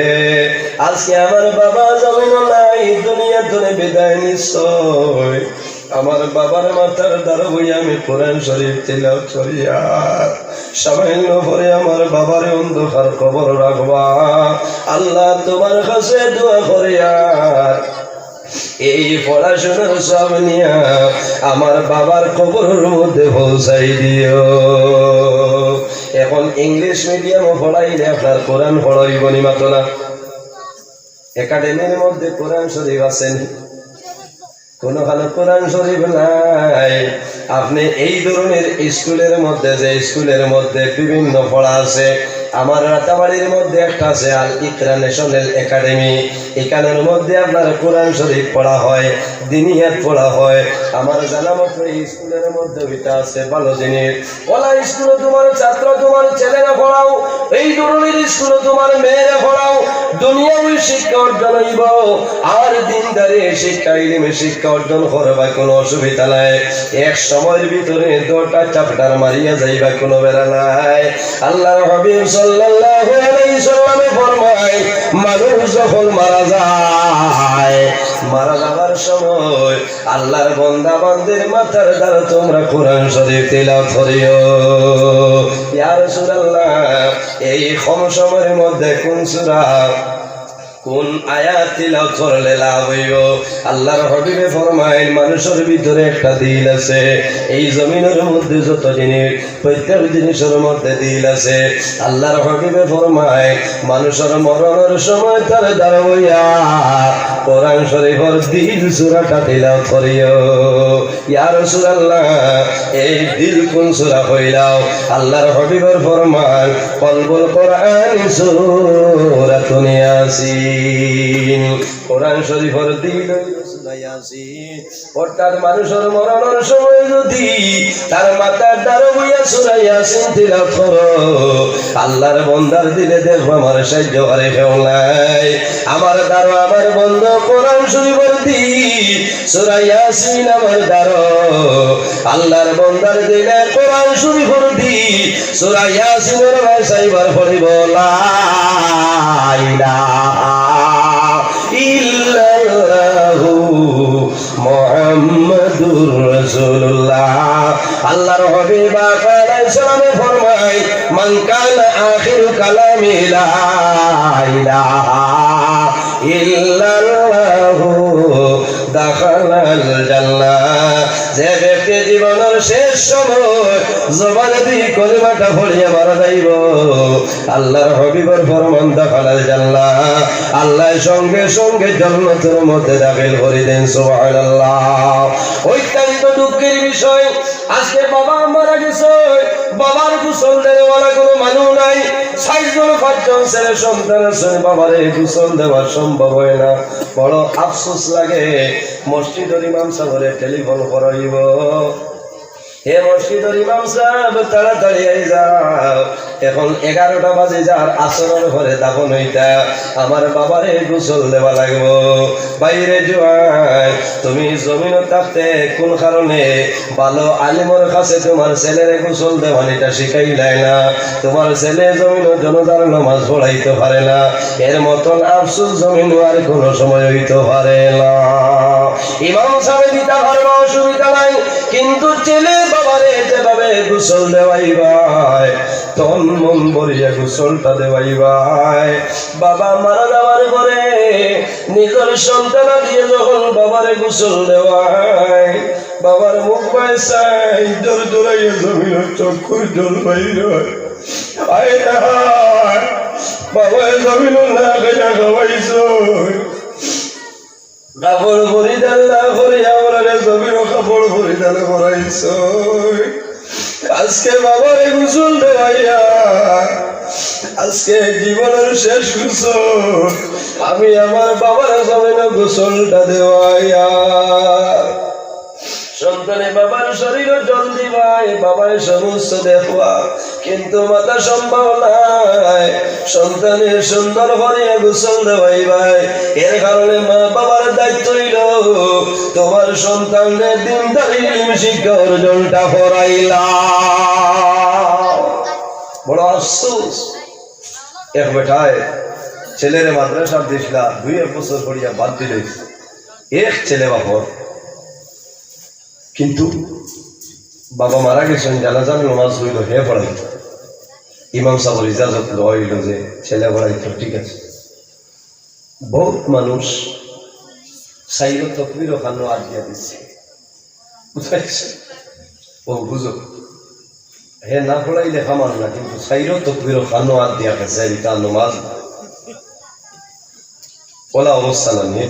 আজকে আমার বাবা জমিনো নাই, দুনিয়া থনে বিদায় নিছইন। আমার বাবার মাথার দারো বইয়া আমি কোরআন শরীফ তিলাওয়াত করিয়ার সামান্য পরে আমার বাবারে অন্ধকার কবর রাখবা। আল্লাহ, তোমার কাছে দোয়া করিয়ার এই পড়াশোনার সব নিয়া আমার বাবার কবরর মধ্যে পৌঁছাই দিও। এখন ইংলিশ মিডিয়ামো পড়াইলে আপনার কোরআন পড়া অইবো নি, মাতো না? একাডেমির মধ্যে কোরআন শরীফ আছে নি? কোনোখানো কোরআন শরীফ নাই। আপনে এই ধরনের স্কুলের মধ্যে, যে স্কুলের মধ্যে বিভিন্ন পড়া আছে, আমার রাতাবাড়ির মধ্যে একটা আছে আল ইকরা ন্যাশনাল একাডেমি, ইখানর মধ্যে আপনার কোরআন শরীফ পড়া হয়, দিনিয়াত পড়া হয়। আমার জানা মতো এই স্কুলের মধ্যে ওইটা আছে, ভালো জিনিস। অলা স্কুলো তোমার ছাত্র, তোমার ছেলেরে পড়াও, এই ধরনের স্কুলো তোমার মেয়েরে পড়াও, দুনিয়াবি শিক্ষা অর্জন অইবো। আর দিনদারি শিক্ষা, ইলিমে শিক্ষা অর্জন করবা, কোনো অসুবিধা নাই। এক সময়র ভিতরে দুইটা চ্যাপ্টার মারিয়া যাইবা, কোনো বেড়া নাই। আল্লাহর হাবিব সাল্লাল্লাহু আলাইহি সাল্লামে ফরমায়, মানুষ যখন মারা যায়, মারা যাবার সময় আল্লাহর বন্দা বান্দির মাথার দারো তোমরা কোরআন শরীফ তিলাওয়াত করিও। ইয়া রাসূলুল্লাহ, এই কম সময়ের মধ্যে কোন সূরা, কোন আয়াত তিলাওয়াত করলে লাভ অইবো? আল্লাহর হাবিবে ফরমাইন, মানুষর ভিতরে একটা দিল আছে, এই জমিনর মধ্যে যত জিনিস, প্রত্যেক জিনিসর মধ্যে দিল আছে। আল্লাহর হাবিবে ফরমায়, মানুষর মরণর সময় তার দারো বইয়া কোরআন শরীফর দিল সূরাটা তিলাওয়াত করিও। ইয়া রাসূলুল্লাহ, এই দিল কোন সূরা কইলাও? আল্লাহর হাবিবর ফরমান, কলবুল কোরআন সূরাতুন ইয়াসিন। কোরআন শরীফর দিল অইলো সূরা ইয়াসিন। অর্থাৎ মানুষর মরণর সময় যদি তার মাথার দারো বইয়া সূরা ইয়াসিন তিলাওয়াত করো, আল্লাহর বন্দার দিলে দেখবা আমার সাহায্য করে কেউ নাই। আমার দারো আমার বন্ধ কোরআন শরীফর দিল, সূরা ইয়াসিন আমার দারো। আল্লাহর বন্দার দিলে কোরআন শরীফর দিল, সূরা ইয়াসিনর ভাষায় বার পড়িব, লা ইলাহা ইল্লাল্লাহু মুহাম্মাদুর রাসূলুল্লাহ। আল্লাহর হাবিব আলাইহিস সালামে ফরমায়, মান কানা আখিরু কালামিহি লা ইলাহা ইল্লাল্লাহু দাখালাল জান্নাহ। যে ব্যক্তি জীবনর শেষ সময় জবানেদি কলিমাটা পড়িয়া মারা যাইব, আল্লাহর হাবিবর ফরমান, দাখালাল জান্নাহ, আল্লাহ সঙ্গে সঙ্গে জান্নাতর মধ্যে দাখিল করি দেইন। সুবহানাল্লাহ। অত্যন্ত দুঃখের বিষয়, আজকে বাবা মারা গেছে, বাবার গোসল দেওয়ালা কোনো মানুষ নাই। চাইরজন পাঁচজন ছেলে সন্তান আছে, বাবারে গোসল দেওয়া সম্ভব হয় না। বড় আফসোস লাগে। মসজিদর ইমাম সাবরে টেলিফোন করা অইব, হে মসজিদর ইমাম সাব, তাড়াতাড়ি আই যাও। এখন এগারোটা বাজি যার, আসরর পরে দাফন অইতা। আমার বাবারে গোসল দেওয়া লাগবো। ভাইরে জোয়ান, তুমি জমিনো থাকতে কোন কারণে ভালো আলিমর কাছে তোমার ছেলেরে গোসল দেওয়ানিটা শিখাইলায় না? তোমার ছেলে জমিনো জনাজার নামাজ পড়াইতো পারে না, এর মতন আফসোস জমিনো আর কোনো সময় অইতো পারে না। ইমাম সাবে দিতা পারবা, অসুবিধা নাই, কিন্তু ছেলে বাবারে যেভাবে গোসল দেওয়াইবায়, তন মন ভরিয়া গোসলটা দেওয়াইবায়। বাবা মারা যাওয়ার পরে নিজর সন্তানাদিয়ে যখন বাবারে গোসল দেওয়ায়, বাবার মুখ বায় চাই, জোর জোরাইয়া জমিনর চক্ষুর জল বাইর অয়। আয় হায়, বাবায় জমিনর না খাইয়া খাওয়াইছইন। কাপড় পরিধান না করিয়া আমরারে জমিনো কাপড় পরিধান করাইছইন। আজকে বাবারে গোসল দেওয়াইয়া, আজকে জীবনর শেষ গোসল, আমি আমার বাবারে জমিনো গোসলটা দেওয়াইয়া। সন্তানে বাবার শরীরো জল দিবায়, বাবায় সমস্ত দেখবা, কিন্তু মাতা সম্ভব নায়। সন্তানে সুন্দর করিয়া গোসল দেওয়াইবায়, এর কারণে মা বাবার দায়িত্ব অইলো তোমার সন্তানরে দিনদারি ইলম শিক্ষা অর্জনটা করাইলা। বড় আফসোস, এক বেটায় ছেলেরে মাদ্রাসাত দিছলা, দুই এক বছর পড়িয়া বাদ দিলে, এক ছেলে বাপর, কিন্তু বাবা মারা গেছইন, জানাজার নামাজ অইলো, হে পড়াইতো। ইমাম সাবর ইজাজত লওয়া অইলো যে ছেলে পড়াইতো, ঠিক আছে। বউত মানুষ চাইরো তকবিরো কানো আত দিয়া দিছে, বুঝাইছে? ও বুঝো, হে না পড়াইলে কাম অর না, কিন্তু চাইরো তকবিরো কানো আত দিয়া গেছে, ইটা নামাজ না। অলা অবস্থা না নি?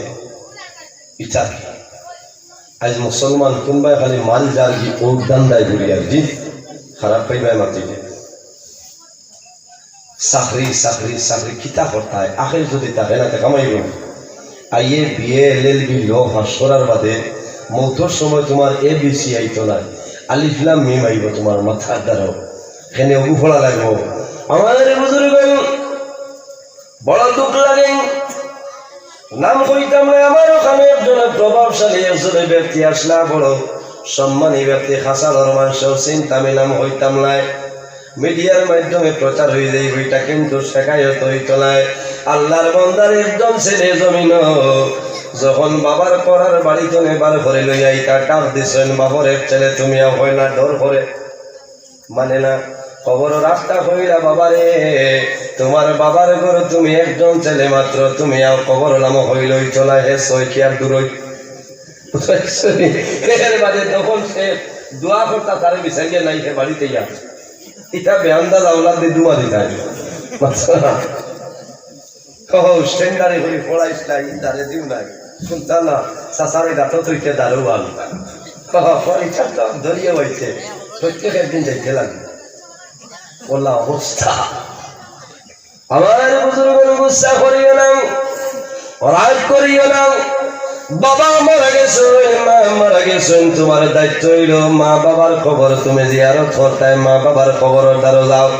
ইটা আইজ মুসলমান কুনবায় খালি মাল যার কি ও ধান্দায় ঘুরি আর কি, খারাপ পাইবায় মাতিলে। চাকরি, চাকরি, চাকরি, কিতা করতায়? আখের যদি থাকে না, তে কামাইবো। আইএ, বিএ, এলএলবি, ল পাস করার বাদে মৌতর সময় তোমার এবিসি আইতো নায়, আলিফ লাম মিম আইবো তোমার মাথার দ্বারাও। এখানে অগু পড়া লাগবো। আমার বুজুর্গ, বড় দুঃখ লাগে। নাম কইতাম নায়, আমার ওখানে একজন প্রভাবশালী একজন ব্যক্তি আছলা, বড় সম্মানী ব্যক্তি, খাসালর মানষেও চিনতা, আমি নাম কইতাম নায়। মিডিয়ার মাধ্যমে প্রচার অই যাইবো ইটা, কিন্তু শেকায়ত অইতো নায়। আল্লার বান্দার একজন ছেলে জমিনো যখন বাবার কবর বাড়ি তনে বার করি লইয়া আইতা, ডাক দিছইন, "বাপর এক ছেলে, তুমি আও।" কয় না, ডর করে। মানে না, কবরো রাস্তা কইলা, "বাবারে, তোমার বাবার ঘরো তুমি একজন ছেলে মাত্র, তুমি আও।" কবরো নামো কইলো, "অইতো নায়, হে ছয় কি আর দূরই।" এর বাদে তখন সে দোয়া করতা, তারে বিচারিয়া নাই, হে বাড়িত ইয়া। ইটা বেআন্দাজ আওলাদরে দোয়া দিতা। ও, স্ট্যান্ডারে করি পড়াইস না, ই দারে দিও না। শুনতা না, চাচারে গাতো তুইতে দারোয়ান। ও, পরীক্ষা তো ধরিয়া হইছে, প্রত্যেক একদিন যাইতে লাগে। অলা অবস্থা। আমার বুজুর্গ, গুসা করিও না, রাগ করিও না। বাবা মারা গেছইন, মা মারা গেছইন, তোমার দায়িত্ব অইলো মা বাবার কবর তুমি জিয়ারত করতায়, মা বাবার কবরর দ্বারো যাও।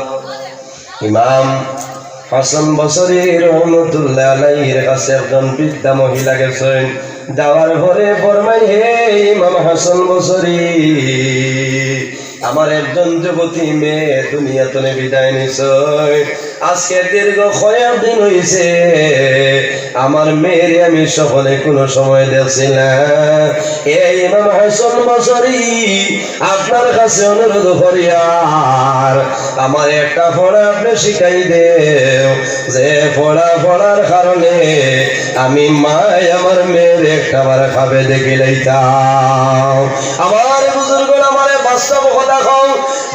ইমাম হাসান বসরি রহমতুল্লাহ আলাইহির কাছে একজন বৃদ্ধা মহিলা গেছইন। যাওয়ার পরে ফরমাইন, "হে ইমাম হাসান বসরি, আমার একজন যুবতী মেয়ে দুনিয়া তনে বিদায় নিছইন। আজকে দীর্ঘ কয়েক দিন অইছে, আমার মেয়েরে আমি স্বপনে কুনু সময় দেখছি না। হে ইমাম হাসান বসরি, আপনার কাছে অনুরোধ করিয়ার, আমারে একটা পড়া আপনে শিখাই দেও, যে পড়া পড়ার কারণে আমি মায় আমার মেয়েরে একটাবার খাবে দেখি লইতাম।" আমার বুজুর্গ, আমারে বাস্তব কথা কও,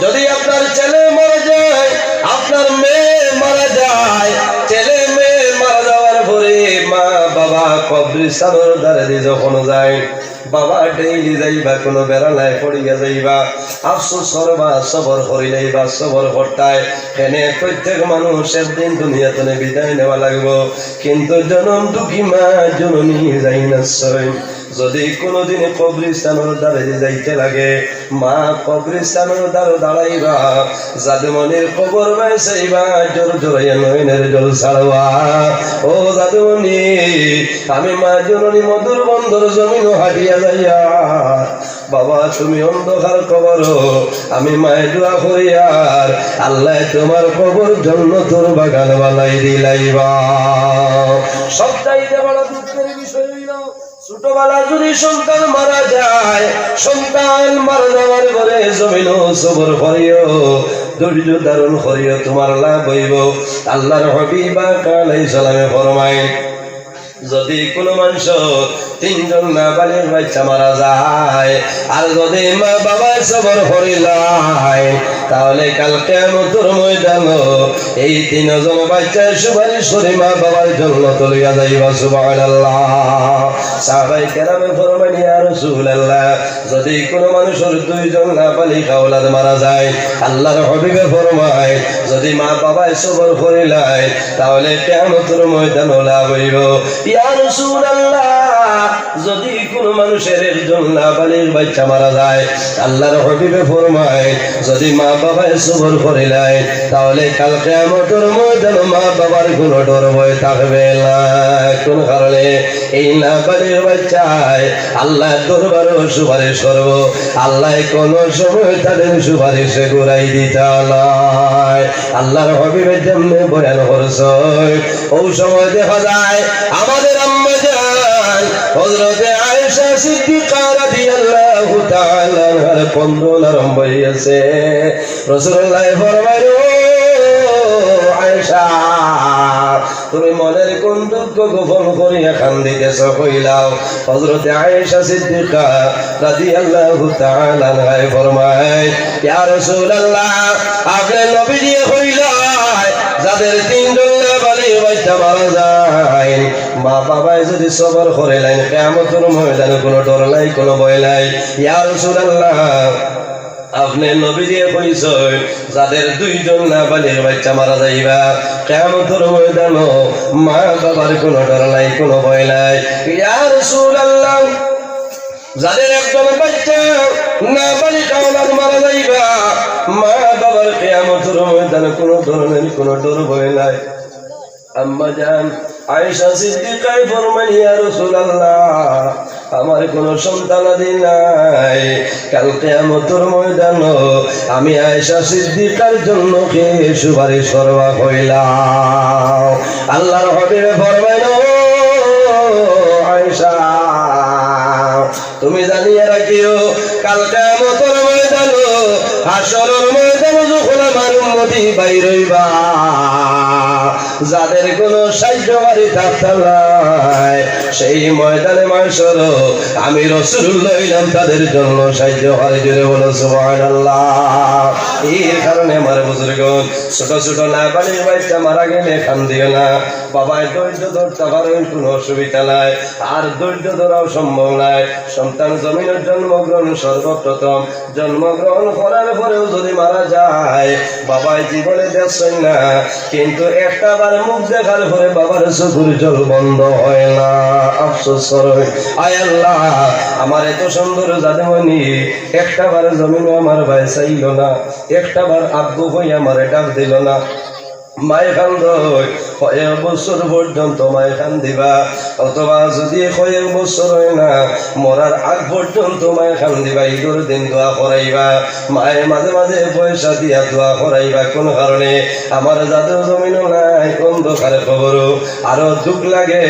যদি আপনার ছেলে মারা যায়, আপনার মেয়ে মারা যায়, ছেলে মেয়ে মারা যাওয়ার পরে মা বাবা কবরস্থানর দ্বারেদি যখন যায়, বাবা ডেইলি যাইবা, কুনু বেড়ানায় পড়িয়া যাইবা, আফসোস করবা, সবর করি লইবা, সবর করতায়। এনে প্রত্যেক মানুষ একদিন দুনিয়া তনে বিদায় নেওয়া লাগবো, কিন্তু জনম দুঃখী মা জননী যাই না ছয়। যদি কোনোদিন কবরস্থানর দ্বারে যাইতে লাগে, মা কবরস্থানর দ্বারো দাঁড়াইবা, জাদুমণির কবর বায় চাইবা, জোর জোরাইয়া নয়নের জল ছাড়বা। ও জাদুমণি, আমি মা জননী মধুর বন্দর জমিনও হাঁটিয়া যাইয়া, বাবা তুমি অন্ধকার কবরো, আমি মায়ে দোয়া করিয়ার, আল্লায় তোমার কবর জন্নতর বাগান বানাই দিলাইবা। সবচাইতে বড় দুঃখের বিষয় অইল, ছোটবেলা যদি সন্তান মারা যায়, সন্তান মারা যাওয়ার পরে জমিনও সবর করিও, ধৈর্য ধারণ করিও, তোমার লাভ অইব। আল্লাহর হাবিব আকা আলাইহিস সালামে ফরমাইন, যদি কোনো মানুষর তিনজন নাবালিগ বাচ্চা মারা যায়, আর যদি মা বাবায় সবর করিলাইন, তাহলে কাল কিয়ামতর ময়দানো এই তিনজন বাচ্চায় সুপারিশ করি মা বাবার জন্নতো লইয়া যাইবা। সুবহানাল্লাহ। সাহাবায়ে কেরামে ফরমাইন, ইয়া রাসূলুল্লাহ, যদি কোনো মানুষর দুইজন নাবালিগ আওলাদ মারা যায়, আল্লাহর হাবিবে ফরমাইন, যদি মা বাবায় সবর করিলাইন, তাহলে কিয়ামতর ময়দানো লাভ অইব। ইয়া রাসূলুল্লাহ, যদি কোনো মানুষর একজন নাবালিগ বাচ্চা মারা যায়, আল্লাহর হাবিবে ফরমাইন, যদি মা বাবায় সবর করিলাইন, তাহলে কাল কিয়ামতর ময়দানো মা বাবার কোনো ডর ভয় থাকবে না। কোন কারণে? এই নাবালিগ বাচ্চায় আল্লাহর দরবারো সুপারিশ করব, আল্লায় কোনো সময় তাদের সুপারিশে ঘুরাই দিতা নায়। আল্লাহর হাবিবে যেমনে বয়ান করছইন, অউ সময় দেখা যায় আমাদের আম্মা জান হযরতে আয়েশা সিদ্দিকা রাদিয়াল্লাহু তাআলা আনহার কন্দন আরম্ভ অইগেছে। রাসূলুল্লায় ফরমাইন, ও আয়েশা, তুমি মনের কোন দুঃখ গোপন করিয়া কান্দিতেছ, কইলাও। হযরতে আয়েশা সিদ্দিকা রাদিয়াল্লাহু তাআলা আনহায় ফরমাইন, ইয়া রাসূলুল্লাহ, আপনে নবীজিয়ে কইলা, যাদের তিনজন নাবালিগ বাচ্চা মারা যায়, মা বাবায় যদি সবর করিলাইন, কিয়ামতর ময়দানো কোনো ডর নাই, কোনো ভয় নাই। ইয়া রাসূলুল্লাহ, আপনে নবীজিয়ে কইছইন, যাদের দুইজন নাবালিগ বাচ্চা মারা যাইবা, কিয়ামতর ময়দানো মা বাবার কোনো ডর নাই, কোনো ভয় নাই। ইয়া রাসূলুল্লাহ, যাদের একজন বাচ্চা নাবালিগ আওলাদ মারা যাইবা, মা বাবার কিয়ামতর ময়দানো কোনো ধরনের কোনো ডর ভয় নাই। আম্মা জান আয়েশা সিদ্দিকায় ফরমাইন, ইয়া রাসূলুল্লাহ, আমার কোনো সন্তানাদি নাই, কাল কিয়ামতর ময়দানো আমি আয়েশা সিদ্দিকার জন্য কে সুপারিশ করবা, কইলাও। আল্লাহর হাবিবে ফরমাইন, ও আয়েশা, তুমি জানিয়া রাখিও, কাল কিয়ামতর ময়দানো, হাশরর ময়দানো যখন আমার উম্মতি বাইর অইবা, যাদের কোনো সাহায্যকারী থাকতা নায়, সেই ময়দানে মাহশরো আমি রাসূলুল্লাহ অইলাম তাদের জন্য সাহায্যকারী। জোরে বলো সুবহানাল্লাহ। এর কারণে আমার বুজুর্গণ, ছোট ছোট নাবালিগ বাচ্চা মারা গেলে কান্দিও না। বাবায় ধৈর্য ধরতা পারইন, কোনো অসুবিধা নাই। আর ধৈর্য ধরাও সম্ভব নায়। সন্তান জমিনর জন্মগ্রহণ সর্বপ্রথম, জন্মগ্রহণ করার পরেও যদি মারা যায়, বাবায় জীবনে দেখছইন না, কিন্তু একটা বার মুখ দেখার পরে বাবার চকুর জল বন্ধ হয় না। আফসোস করইন, আয় আল্লাহ, আমার এত সুন্দর জাদুমণি, একটা বার জমিনো আমার বায় চাইল না, একটা বার আব্বু কই আমারে ডাক দিল না। মায় কান্দইন, কয়েক বছর পর্যন্ত মায় কান্দিবা, অথবা যদি কয়েক বছর হয় না, মরার আগ পর্যন্ত মায় কান্দিবা, ঈদর দিন দোয়া করাইবা, মায় মাঝে মাঝে পয়সা দিয়া দোয়া করাইবা। কোন কারণে? আমার জাদু জমিনও নাই, অন্ধকার কবরও। আরো দুঃখ লাগে,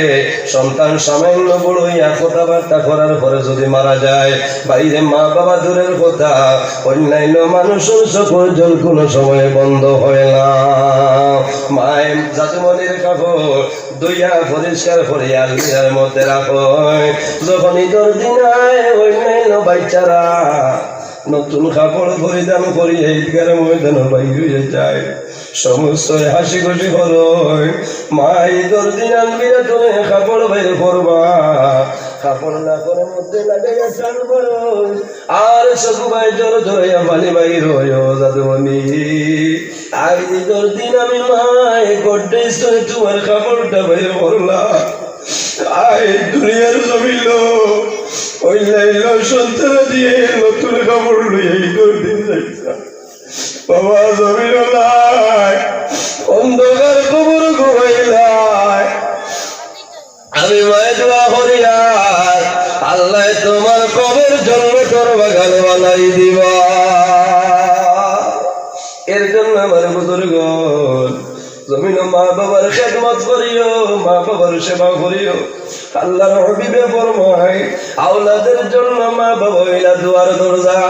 সন্তান সামান্য বড় হইয়া কথাবার্তা করার পরে যদি মারা যায়, বাইরে মা বাবা দূরের কথা, অন্যান্য মানুষের চকুর জল কোনো সময় বন্ধ হয় না। মায় জাদুমণির কাপড় ধুইয়া পরিষ্কার করিয়া আলমিরার মধ্যে রাখইন। যখন ঈদর দিন আয়, অন্যান্য বাচ্চারা নতুন কাপড় পরিধান করিয়া ঈদগার ময়দানো বাইর হইয়া যায়। সমস্ত হাসি খুশি করইন। মায় ঈদর দিন আলমিরা থনে কাপড় বাইর করবা, কাপড় না করে মধ্যে লাগাইয়া টান মারইন। আর চকু বায় জোর জোরাইয়া পানি বাইর অয়, ও জাদুমণি। আয় ঈদর দিন আমি মায় গড্রেজ থনে তোমার কাপড়টা বাইর করলাম। আয় দুনিয়ার জমিনো লাইলো সন্তান দিয়া নতুন কাপড় লইয়া ঈদর দিন যাইতা। বাবা জমিনও নাই, অন্ধকার কবর ঘুমাইলাই। আমি মায়ে দোয়া করিয়ার, আল্লায় তুমার কবর জন্নতর বাগান বানাই দিবা। এর জন্য আমার বুজুর্গ, জমিনো মা বাবার খেদমত করিও, মা বাবার সেবা করিও। আল্লাহর হাবিবে ফরমায়, আওলাদের জন্য মা বাবা অইলা দুয়ার দরজা।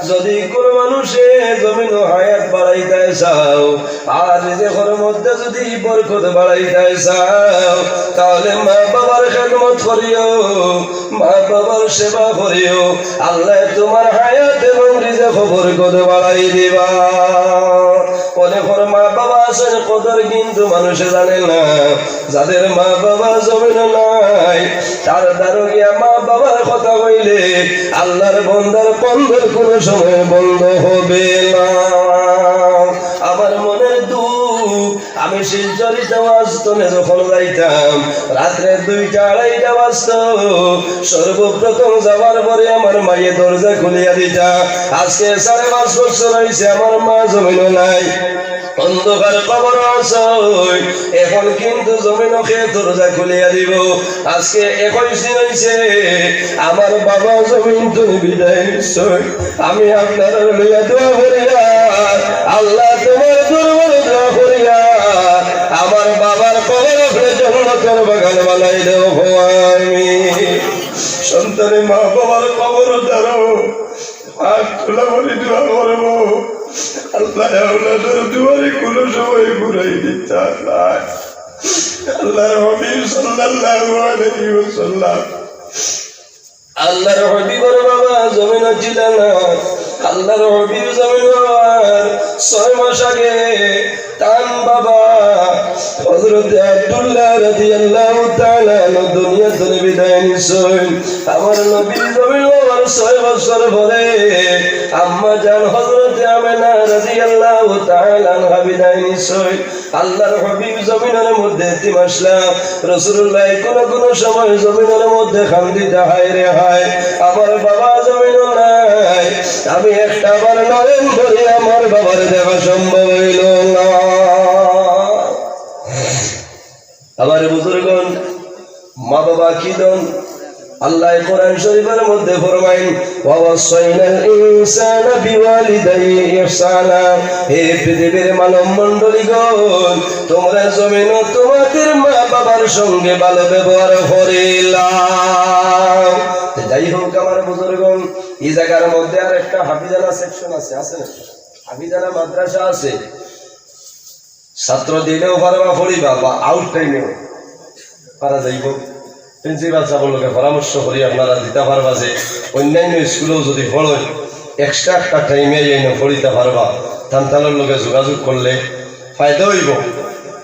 যদি কোনো মানুষে জমিনো হায়াত বাড়াইতে চাও, আর রিজিকর মধ্যে যদি বরকত বাড়াইতে চাও, তাহলে মা বাবার খেদমত করিও, মা বাবার সেবা করিও। আল্লায় তুমার হায়াত এবং রিজিকো বরকত বাড়াই দিবা। অনেকর মা বাবা আছে, কদর কিন্তু মানুষে জানে না। যাদের মা বাবা জমিনো নাই, তার দ্বারো গিয়া মা বাবার কথা কইলে আল্লাহর বন্দার কন্দর কোনো সময় বন্ধ হবে না। আমার মনের দুঃখ, আমি শিলচরিত ওয়াজ তনে যখন যাইতাম, রাত্রে দুইটা আড়াইটা বাজতো, সর্বপ্রথম যাওয়ার পরে আমার মায়ে দরজা খুলিয়া দিতা। আজকে সাড়ে পাঁচ বছর অইছে, আমার মা জমিনো নাই, অন্ধকার কবর আছে। এখন কিন্তু জমিনো কে দরজা খুলিয়া দিব? আজকে একুশ দিন অইছে, আমার বাবা জমিন তনে বিদায় নিছে। আমি আপনারার লইয়া দোয়া করিয়ার, আল্লাহ তুমার দরবারো দোয়া করিয়ার, আমার বাবার কবর আপনে জন্নতর বাগান বানাই দেও, কও আমিন। সন্তানে মা বাবার কবর দ্বারো হাত তুলা করি দোয়া করবো, আল্লাহ আওলাদর দুয়ারে কোনো সময় ঘুরাই দিতা নায়। আল্লাহর হাবিব সাল্লাল্লাহু আলাইহি ওয়াসাল্লাম, আল্লাহর হাবিবর বাবা জমিনো ছিলা না। আল্লাহর হাবিব জমিনো আওয়ার ছয় মাস আগে তান বাবা হযরতে আব্দুল্লাহ রাদিয়াল্লাহু তাআলা আনহু দুনিয়া তনে বিদায় নিছইন। আমার নবী জমিনো আওয়ার ছয় বছর পরে আম্মা জান হযরতে আমেনা রাদিয়াল্লাহু তাআলা আনহা বিদায় নিছইন। আল্লাহর হাবিব জমিনর মধ্যে এতিম আছলা। রাসূলুল্লাহ কোনো কোনো সময় জমিনর মধ্যে কান্দিতা, হায় রে হায়, আমার বাবা জমিনো নাই। আমি একটা বার নয়ন ভরি আমার বাবার দেখা সম্ভব অইল না। আমার বুজুর্গণ, মা বাবা কি ধন? আল্লাহ কোরআন শরীফর মধ্যে ফরমাইন, "ওয়া ওয়াসাইনাল ইনসানা বিওয়ালিদাইহি ইহসানা।" হে পৃথিবীর মানব মণ্ডলীগণ, তুমরা জমিনো তুমাদের মা বাবার সঙ্গে ভালো ব্যবহার করিলাও। তো যাই হোক, আমার বুজুর্গণ, এই জাগার মধ্যে আর একটা হাফিজানা সেকশন আছে, আছে না? হাফিজানা মাদ্রাসা আছে। ছাত্র দিলেও পারবা পড়িবা বা আউট টাইমেও পারা যাইব। প্রিন্সিপাল সাবর লগে পরামর্শ করি আপনারা দিতা পারবা যে অন্যান্য স্কুলেও যদি পড়ইন, এক্সট্রা একটা টাইমে আইয়া পড়িতা পারবা। তান তানর লগে যোগাযোগ করলে ফায়দা অইব।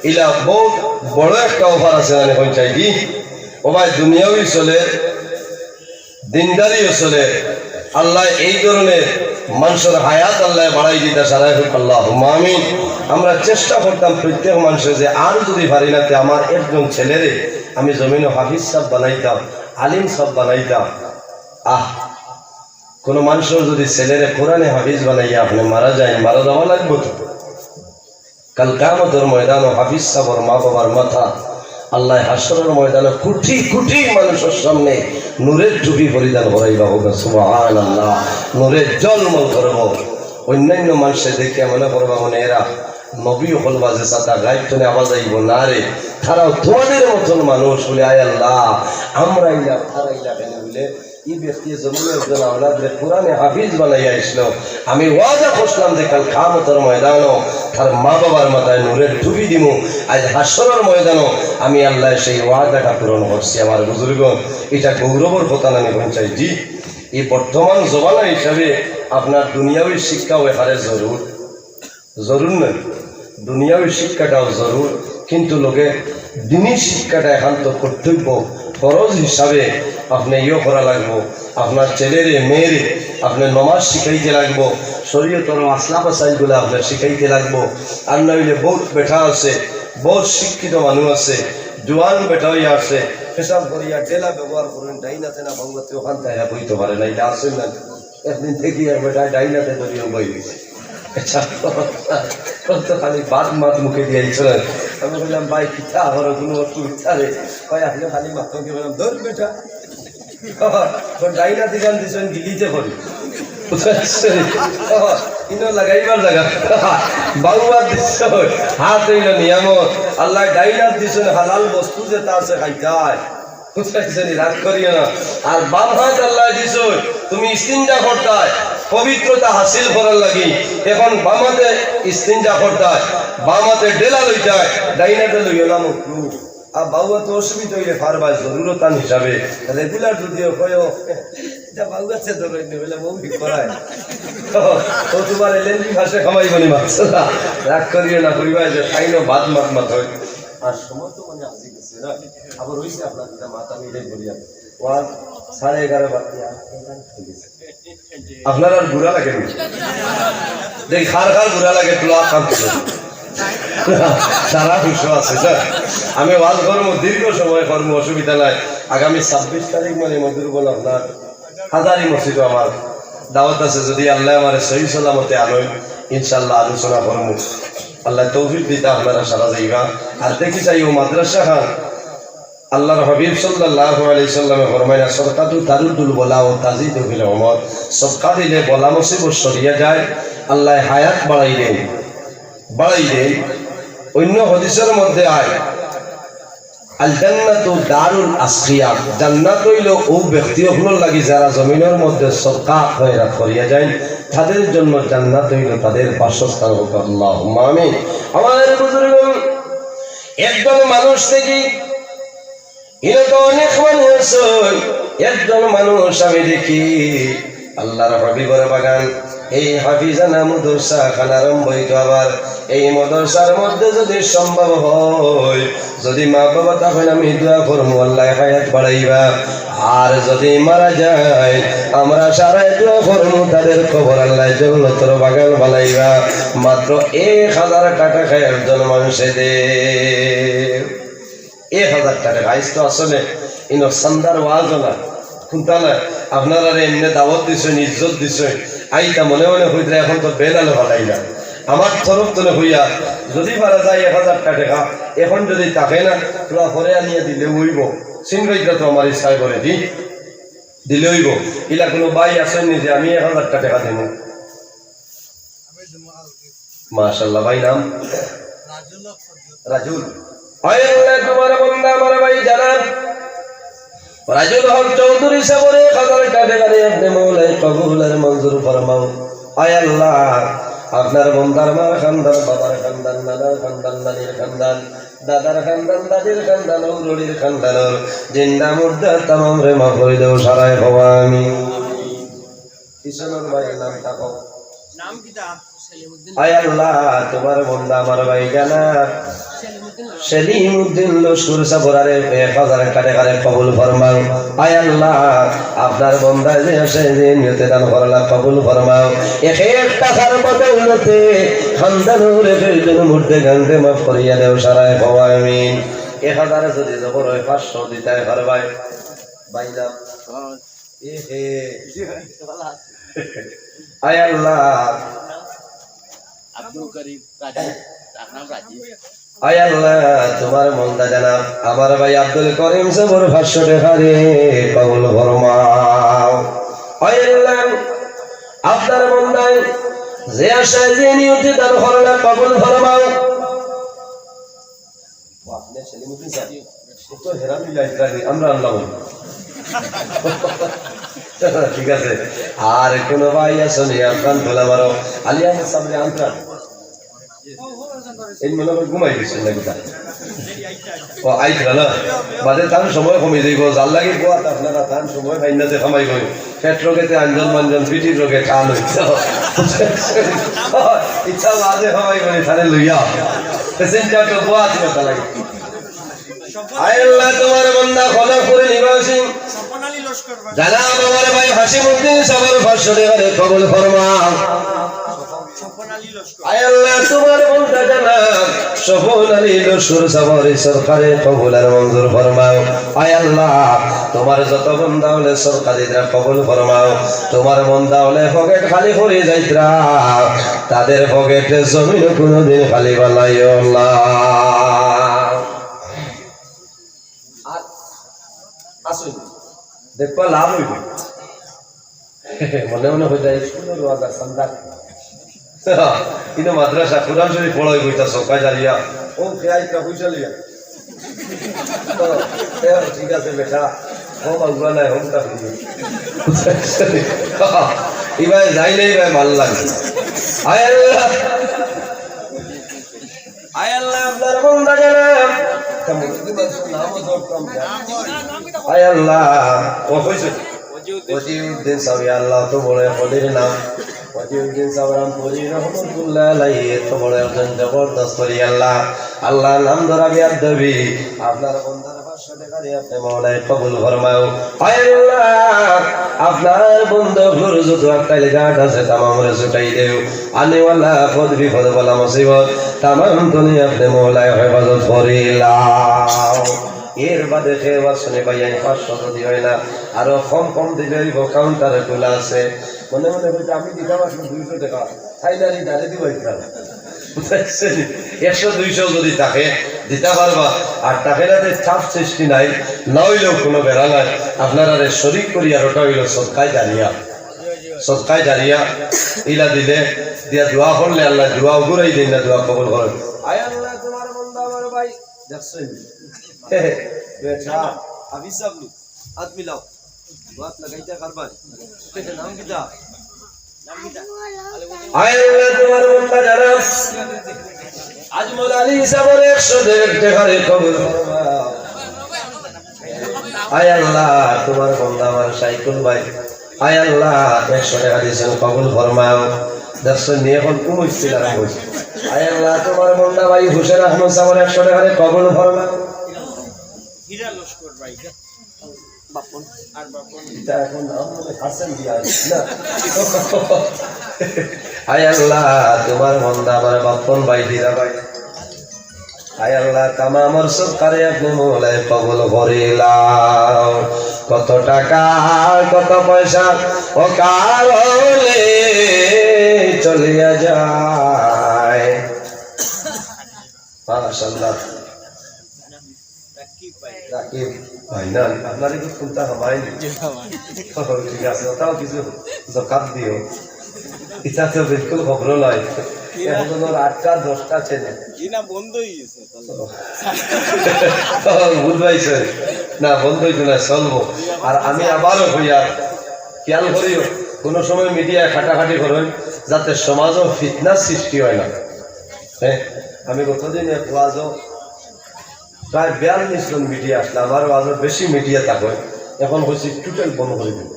ইলা বউত বড় একটা অফার আছে, মানে পঞ্চায়েতি। ও ভাই, দুনিয়াও চলে, দিনদারিও চলে। আল্লাহ এই ধরনের মানষর হায়াত আল্লাহ বাড়াই দিতা সারাই হোক, আল্লাহুম্মা আমিন। আমরা চেষ্টা করতাম প্রত্যেক মানষে যে আর যদি পারি না, তে আমার একজন ছেলেরে আমি জমিনো হাফিজ সাব বানাইতাম, আলিম সাব বানাইতাম। আহ, কোনো মানষর যদি ছেলেরে কোরআনে হাফিজ বানাইয়া আপনে মারা যাইন, মারা যাওয়া লাগবো তো। কাল কিয়ামতর ময়দানো হাফিজ সাবর মা বাবার মাথা আল্লাহ হাশরর ময়দানো কোটি কোটি মানষর সামনে নূরের টুপি পরিধান করাইবা, হোক সুবহানাল্লাহ, নূরে ঝলমল করব। অন্যান্য মানষে দেখিয়া মনে করবা, মনে এরা নবী অকল বাজে সাতা গাইব তনে আওয়াজ আইব না রে, তারাও তোমাদের মতন মানুষ বলে, আয় আল্লাহ, আমরা ইলা, তারা ইলা কেন বলে? ই ব্যক্তিয়ে জমিনো একজন আওলাদরে কোরআনে হাফিজ বানাইয়া আইছলো। আমি ওয়াদা করছিলাম যে কাল কিয়ামতর ময়দানো তার মা বাবার মাথায় নূরের টুপি দিমু। আজ হাশরর ময়দানো আমি আল্লাহ সেই ওয়াদাটা পূরণ করছি। আমার বুজুর্গ, এটা গৌরবর কথা না নি পঞ্চায়েত? জি, এই বর্তমান জমানা হিসাবে আপনার দুনিয়াবি শিক্ষাও এখানে জরুর। জরুর নয়, দুনিয়াবি শিক্ষাটাও জরুর, কিন্তু লগে দিনী শিক্ষাটা একান্ত কর্তব্য, ফরজ হিসাবে আপনে ইয়ে করা লাগবো। আপনার ছেলেরে, মেয়েরে আপনে নমাজ শিখাইতে লাগবো, শরীয়তর মাসলা মাসাইলগুলা আপনে শিখাইতে লাগবো। আর না অইলে বউত বেটা আছে, বউত শিক্ষিত মানুষ আছে, জোয়ান বেটা অইয়া আছে, পেশাব করিয়া ডেলা ব্যবহার করইন, ডাইন আতে না বাউ আতে, অখান তাই কইতো পারে না, ইটা আছে না। একদিন দেখি এক বেটা ডাইন আতে ধরিয়া বই রইছে। আচ্ছা, তো খালি বাদ মাত মুখে দিয়া দিছে না। আমি কইলাম, "ভাই, কিতা আমার কোনো অসুবিধা নেই।" কয়, "আপনি খালি মাত মুখে।" বললাম, "ধর বেটা।" তো ডাইন আতে গান দিছেন, গিলিতে করি। বুঝছেন? ইনো লাগাইবার জাগা। বাউ আত দিছে, হাত অইল নিয়ামত। আল্লায় ডাইন আত দিছেন, হালাল বস্তু যেটা আছে খাইতায়। বুঝছেন? রাগ করিও না। আর বাম হাত আল্লায় দিছে, তুমি ইস্তিঞ্জা করতায়, পবিত্রতা হাসিল করার লাগি। এখন বাম হাতে ইস্তিঞ্জা করতায়, বাম হাতে ডেলা লইতায়, ডাইন আতে লইও না মকরু। আর বাউ আতে অসুবিধা অইলে পারবায় জরুরতান হিসাবে। রেগুলার যদিও কয়ও, ইটা বাউ আতে ধরইন নি, বলে বউ কি করায়? তো, তো তোমার এলএনবি ভাষা কামাইব নি মাছ। রাগ করিও না, কইবায় যে তাইনও বাদ মাত মাত হয়। আর সময় তো মানে আজি গেছে না, আবার রইছে আপনার দুটা মাত আমি এটাই বলি। ওয়াজ সাড়ে এগারো বাজে, আর কয়টা হয়ে গেছে। আপনার আর বুড়া লাগে নি? দেখি, কার কার বুড়া লাগে, তুলা কাম করে। সারা হুশ আছে, স্যার। আমি ওয়াজ করমু, দীর্ঘ সময় করমু, অসুবিধা নাই। আগামী ছাব্বিশ তারিখ মানে মধুরবন আপনার হাজারি মসজিদও আমার দাওয়াত আছে। যদি আল্লায় আমারে সহি সালামতে আনইন, ইনশাআল্লাহ আলোচনা করমু। আল্লায় তৌফিক দিতা আপনারা সারা যাইবা। আর দেখি চাই ও মাদ্রাসা খান আল্লাহর হাবিব সাল্লাল্লাহু আলাইহি সাল্লামে ফরমাইলা, "সদকাতু তারুদ্দুল বালা ওয়া তাজিদু ফিল উমর।" সদকা দিলে বালা মুসিবত সরিয়া যায়, আল্লায় হায়াত বাড়াই দেন, বাড়াই দেন। অন্য হাদিসের মধ্যে আয়, "আল জান্নাতু দারুল আসকিয়া", জান্নাত অইল অউ ব্যক্তি অকলর লাগি যারা জমিনর মধ্যে সদকা খয়রাত করিয়া যাইন, তাদের জন্য জান্নাত অইল তাদের বাসস্থান। হোক আল্লাহুম্মা আমিন। আমার বুজুর্গ, একজন মানুষ দেখি ইনো তো অনেক মানুষ অইন, একজন মানুষ আমি দেখি আল্লাহর হাবিবর বাগান, এই হাফিজানা মাদ্রাসা খান আরম্ভ অইতো আবার, এই মাদ্রাসার মধ্যে যদি সম্ভব হয়, যদি মা বাবা থাকইন আমি দোয়া করমু আল্লায় হায়াত বাড়াইবা, আর যদি মারা যায় আমরা সারায় দোয়া করমু তাদের কবর আল্লায় জন্নতর বাগান বানাইবা। মাত্র এক হাজার টেকা একজন মানুষে দে। এক হাজার টেকা। আইজ তো আসলে ইনো চান্দার ওয়াজও না, হুনতা না, আপনারারে এমনে দাওয়াত দিছইন, ইজ্জত দিছইন, আইতা মনে মনে কইতরা, এখন তো বেনালে ফালাইলা। আমার তরফ তনে কইয়া, যদি পারা যায় এক হাজার টেকা, এখন যদি থাকে না, তোরা পরে আনিয়া দিলে অইব। চিনরাইতরা তো আমার ইচ্ছায় করে দি, দিলে অইব। ইলা কোনো ভাই আছইন নি যে আমি এক হাজার টেকা দিমু? মাশাআল্লাহ, ভাই নাম? রাজুল। আয় আল্লাহ, তোমার বন্দা আমার ভাই জনাব রাজুল হক চৌধুরী সাবরে এক হাজার টেকা দিয়া আপনে মৌলায় কবুল আর মঞ্জুর ফরমাও। আয় আল্লাহ, আপনার বন্দার মার খান্দান, বাবার খান্দান, নানার খান্দান, নানির খান্দান, দাদার খান্দান, দাদির খান্দান, উরুড়ির খান্দান, জিন্দা মুর্দা তামামরে মাফ করি দেও, সারায় কও আমিন। কিশোর ভাইর নামটা কও। নাম কিতা? আয় আল্লাহ, তোমার বন্দা আমার ভাই জনাব সেলিমউদ্দিন লস্কর সাবরারে এক হাজার টেকা করি কবুল ফরমাও। আয় আল্লাহ, আপনার বন্দা যে আছে, যে নিয়তে দান করলা, কবুল ফরমাও। এক এক টেকার বদৌলতে খান্দানর এক একজন মুর্দেগানরে মাফ করিয়া দেও, সারায় কও আমিন। এক হাজার যদি জবর হয়, পাঁচশো দিতায় পারবায়। ভাই নাম? এ হে। আয় আল্লাহ। আব্দুল করিম রাজীব, তার নাম রাজীব। আয় আল্লাহ, তোমার বন্দা জনাব আমার ভাই আব্দুল করিম সাবর পাঁচশো টেকারে কবুল ফরমাও। আয় আল্লাহ, আপনার বন্দায় যে আশায় যে নিয়তে দান করলা কবুল ফরমাও। ও, আপনি সেলিমউদ্দিন সাব? ও তো হেরান অইয়া আইতরা নি, আমরা আনলাম। ঠিক আছে। আর কোনো ভাই আছো নি? আপনার ধুলা মারো। আলী আহমদ সাবরে আনতরা। এই মনে হয় ঘুমাই গেছেন নাকি তা? ও, আইতরা না? বাদে তান সময় কমি যাইব। যার লাগি বওয়াত আপনারা তান সময় পাইন না যে কামাই করি। পেট রোগেতে আঞ্জন মাঞ্জন, পিঠির রোগে খান হইতো। ইচ্ছা বাদে হবাই বলি, তাহলে লইয়া। প্যাসেঞ্জার তো বওয়া আছে, কথা লাগে। আয় আল্লাহ, তোমার বন্দা খলকপুর নিবাসী জনাব আমার ভাই হাসিমউদ্দিন সাবর পাঁচশো টেকারে কবুল ফরমাও। আয় আল্লাহ, তোমার বন্দা জনাব স্বপন আলী লস্কর সাবর সদকারে কবুল আর মঞ্জুর ফরমাও। আয় আল্লাহ, তুমার যত বন্দা অকলে সদকা দিতরা কবুল ফরমাও। তুমার বন্দা অকলে পকেট খালি করি যাইতরা, তাদের পকেটে জমিনো কুনুদিন খালি বানাইও না। আর আসুন, দেখবা লাভ অইবো। মনে মনে কইতা, স্কুলর ওয়াজ আর চান্দা। কিন্তু মাদ্রাসা, কোরআন শরীফ পড়াইবো, ইটা সদকা জারিয়া। ও, খেয়াই কা পয়সা লইয়া। তো, এ, ঠিক আছে বেটা, হোম আগুয়া নাই, হোম তা ফিরিয়ে। ইবায় যাইলে ইবায় ভালা লাগে। আয় আল্লাহ। আয় আল্লাহ, আপনার বন্দা যারা, আয় আল্লাহ, ও কইছে, ওজিউদ্দিন সাহেব, ইয়া আল্লাহ, অত বড় এক অলির নাম। ওজিউদ্দিন সাহেব রামপুরি রহমতুল্লাহ আলাইহি, অত বড় একজন জবরদস্ত অলি আল্লাহ। আল্লাহ নাম ধরা বেয়াদবি, আপনার বন্দার পাঁচশো টেকা দিয়া আপনে মওলায় কবুল ফরমাও। আয় আল্লাহ, আপনার বন্দা অকলর যত আক্কেল ঘাট আছে, তামামরে ছুটাই দেও। আনেওয়ালা পদ বিপদ বালা মুসিবত, তামাম দুনিয়া আপনে মওলায় হেফাজত করিলাও। এর বাদে কেউ আসুনি ভাই, আমি পাঁচশো যদি অয় না, আরো কম কম দিলে অইবো, কাউন্টারে খোলা আছে। মনে মনে কইতা, আমি দিতাম আসলে দুইশো টেকা, তাইলে আর এই দাঁড়ে দিবা ইসলাম। বুঝতে পারছেন? একশো দুইশো যদি থাকে, দিতা পারবা, আর থাকে না, তো চাপ সৃষ্টি নাই, না অইলেও কুনু বেড়া নাই। আপনারারে শরিক করি, আর ওটা অইলো সদকায়ে জারিয়া। সদকায়ে জারিয়া, ইলা দিলে, দিয়া দোয়া করলে আল্লায় দোয়া উগুরাই দেইন না, দোয়া কবুল করইন। আয় আল্লাহ, তুমার বন্দা আমার ভাই, দেখছইন? বেটা, হাফিজ সাহেব নি? হাত মিলাও। বাত লাগাইতা কারবার। নাম কিতা? নাম কিতা? আয় আল্লাহ, তুমার বন্দা যারা আজমল আলী সাহেবর একশো টেকারে কবুল ফরমাও। আয় আল্লাহ, তুমার বন্দা আমার সাইকুল ভাই, আয় আল্লাহ, একশো টেকা দিছইন, কবুল ফরমাও। দেখছইন নি, অখন কুমুর ছিল আরম্ভ অইছে। আয় আল্লাহ, তুমার বন্দা ভাই হুসেন আহমদ সাহেবর একশো টেকারে কবুল ফরমাও। হীরা লস্কর ভাই। বাপন। আর বাপন। ইটা অখন নাম মনে হাসান দিয়া আছে না? আয় আল্লাহ, তুমার বন্দা আমার বাপন ভাই, হীরা ভাই। আয় আল্লাহ, তামামর সদকারে আপনে মওলায় কবুল করিলাও। কত টাকা, কত পয়সা অকারণে চলিয়া যায়। মাশাআল্লাহ। রাকিব ভাই না, আপনার একটু ফোনটা হামায়নি। জি, হামায়। ও, ঠিক আছে, ওটাও কিছু জকাত দিও। ইটা তো বিলকুল খবর নাই। জি না। অখন অইলো আটটা দশটা চেনে। জি না, বন্ধ অই গেছে। ও, বুঝবাইছে। না, বন্ধ অইতো না, চলবো। আর আমি আবারও কইয়ার, খেয়াল করিও, কুনু সময় মিডিয়ায় কাটাকাটি করইন, যাতে সমাজো ফিতনা সৃষ্টি অয় না। হ্যাঁ, আমি গতদিন এক ওয়াজো প্রায় বিয়াল্লিশ জন মিডিয়া আছলা, আমার ওয়াজো বেশি মিডিয়া থাকে, অখন কইছি টোটাল বন্ধ করি দিবো।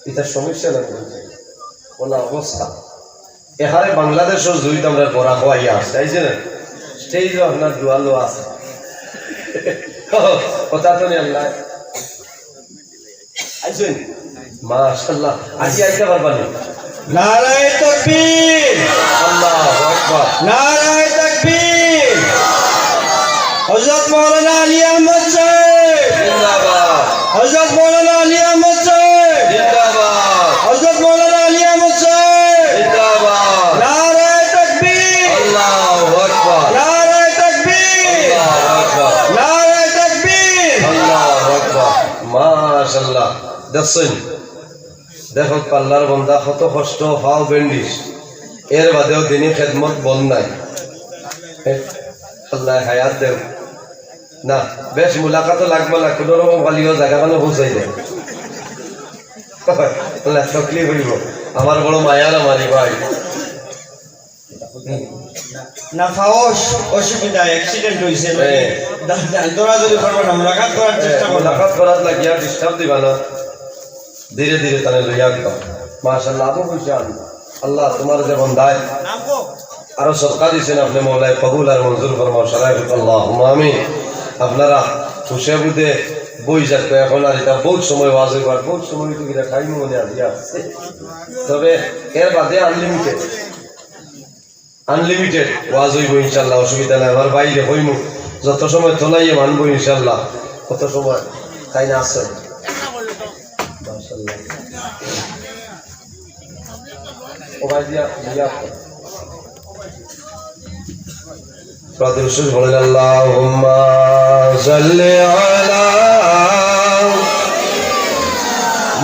ইটা সমস্যা না, বলছি। অলা অবস্থা। এখানে বাংলাদেশর জুইত আমরা বড়া খোয়াইয়া আছে, আইছে না? স্টেজও আপনার দুয়ালো আছে। কথা তো নেই আল্লাহ। আইছেন? মাশাআল্লাহ। আজি আইতে পারবা নি? নারায়ে তাকবীর! আল্লাহু আকবার। নারায়ে তাকবীর! হযরত মাওলানা আলী আহমদ সাহেব! জিন্দাবাদ। হযরত মাওলানা আলী আহমদ সাহেব! জিন্দাবাদ। হযরত মাওলানা আলী আহমদ সাহেব! জিন্দাবাদ। নারায়ে তাকবীর! আল্লাহু আকবার। নারায়ে তাকবীর! আল্লাহু আকবার। নারায়ে তাকবীর! আল্লাহু আকবার। মাশাআল্লাহ। দেখছইন? দেখো, আল্লার বন্দা কত কষ্ট, পাও ব্যান্ডেজ, এর বাদেও দিনি খেদমত বন্ধ নাই। আল্লায় হায়াত দেও। না, বেশ মুলাকাতও লাগবো না, কুনু রকম খালি অউ জাগাখানো পৌঁছাই দেয়। আল্লাহ তকলিফ অইবো। আমার বড় মায়ার আমারই ভাই। না, পাও অস-, অসুবিধা, accident অইছে। হ্যাঁ। দা-, দা-, দৌড়াদৌড়ি করবা না, মুলাকাত করার চেষ্টা করবা। মুলাকাত করার লাগিয়া disturb দিবা না। ধীরে ধীরে তারে লইয়া আইবা। মাশাআল্লাহ, আবু হুসেন, আল্লাহ তুমার যে বন্দায় আরো সদকা দিছইন, আপনে মওলায় কবুল আর মঞ্জুর ফরমাও, সারাই হোক, আল্লাহুম্মা আমিন। আপনারা খুশি বুঝে বই যাক, অখন আর ইটা বউত সময় ওয়াজ অইবো, আর বউত সময় তো কিনা time মনে আজিয়া আছে। তবে এর বাদে unlimited, unlimited ওয়াজ অইবো ইনশাআল্লাহ, অসুবিধা নাই। আমার ভাইরে কইমু, যত সময় তোলাইয়ে মানবো ইনশাআল্লাহ। কত সময় তাই না আসছেন? মাশাআল্লাহ। ও ভাই দিয়া, দিয়া। প্রার্থনা শেষ বলেন, আল্লাহুম্মা সাল্লি আলা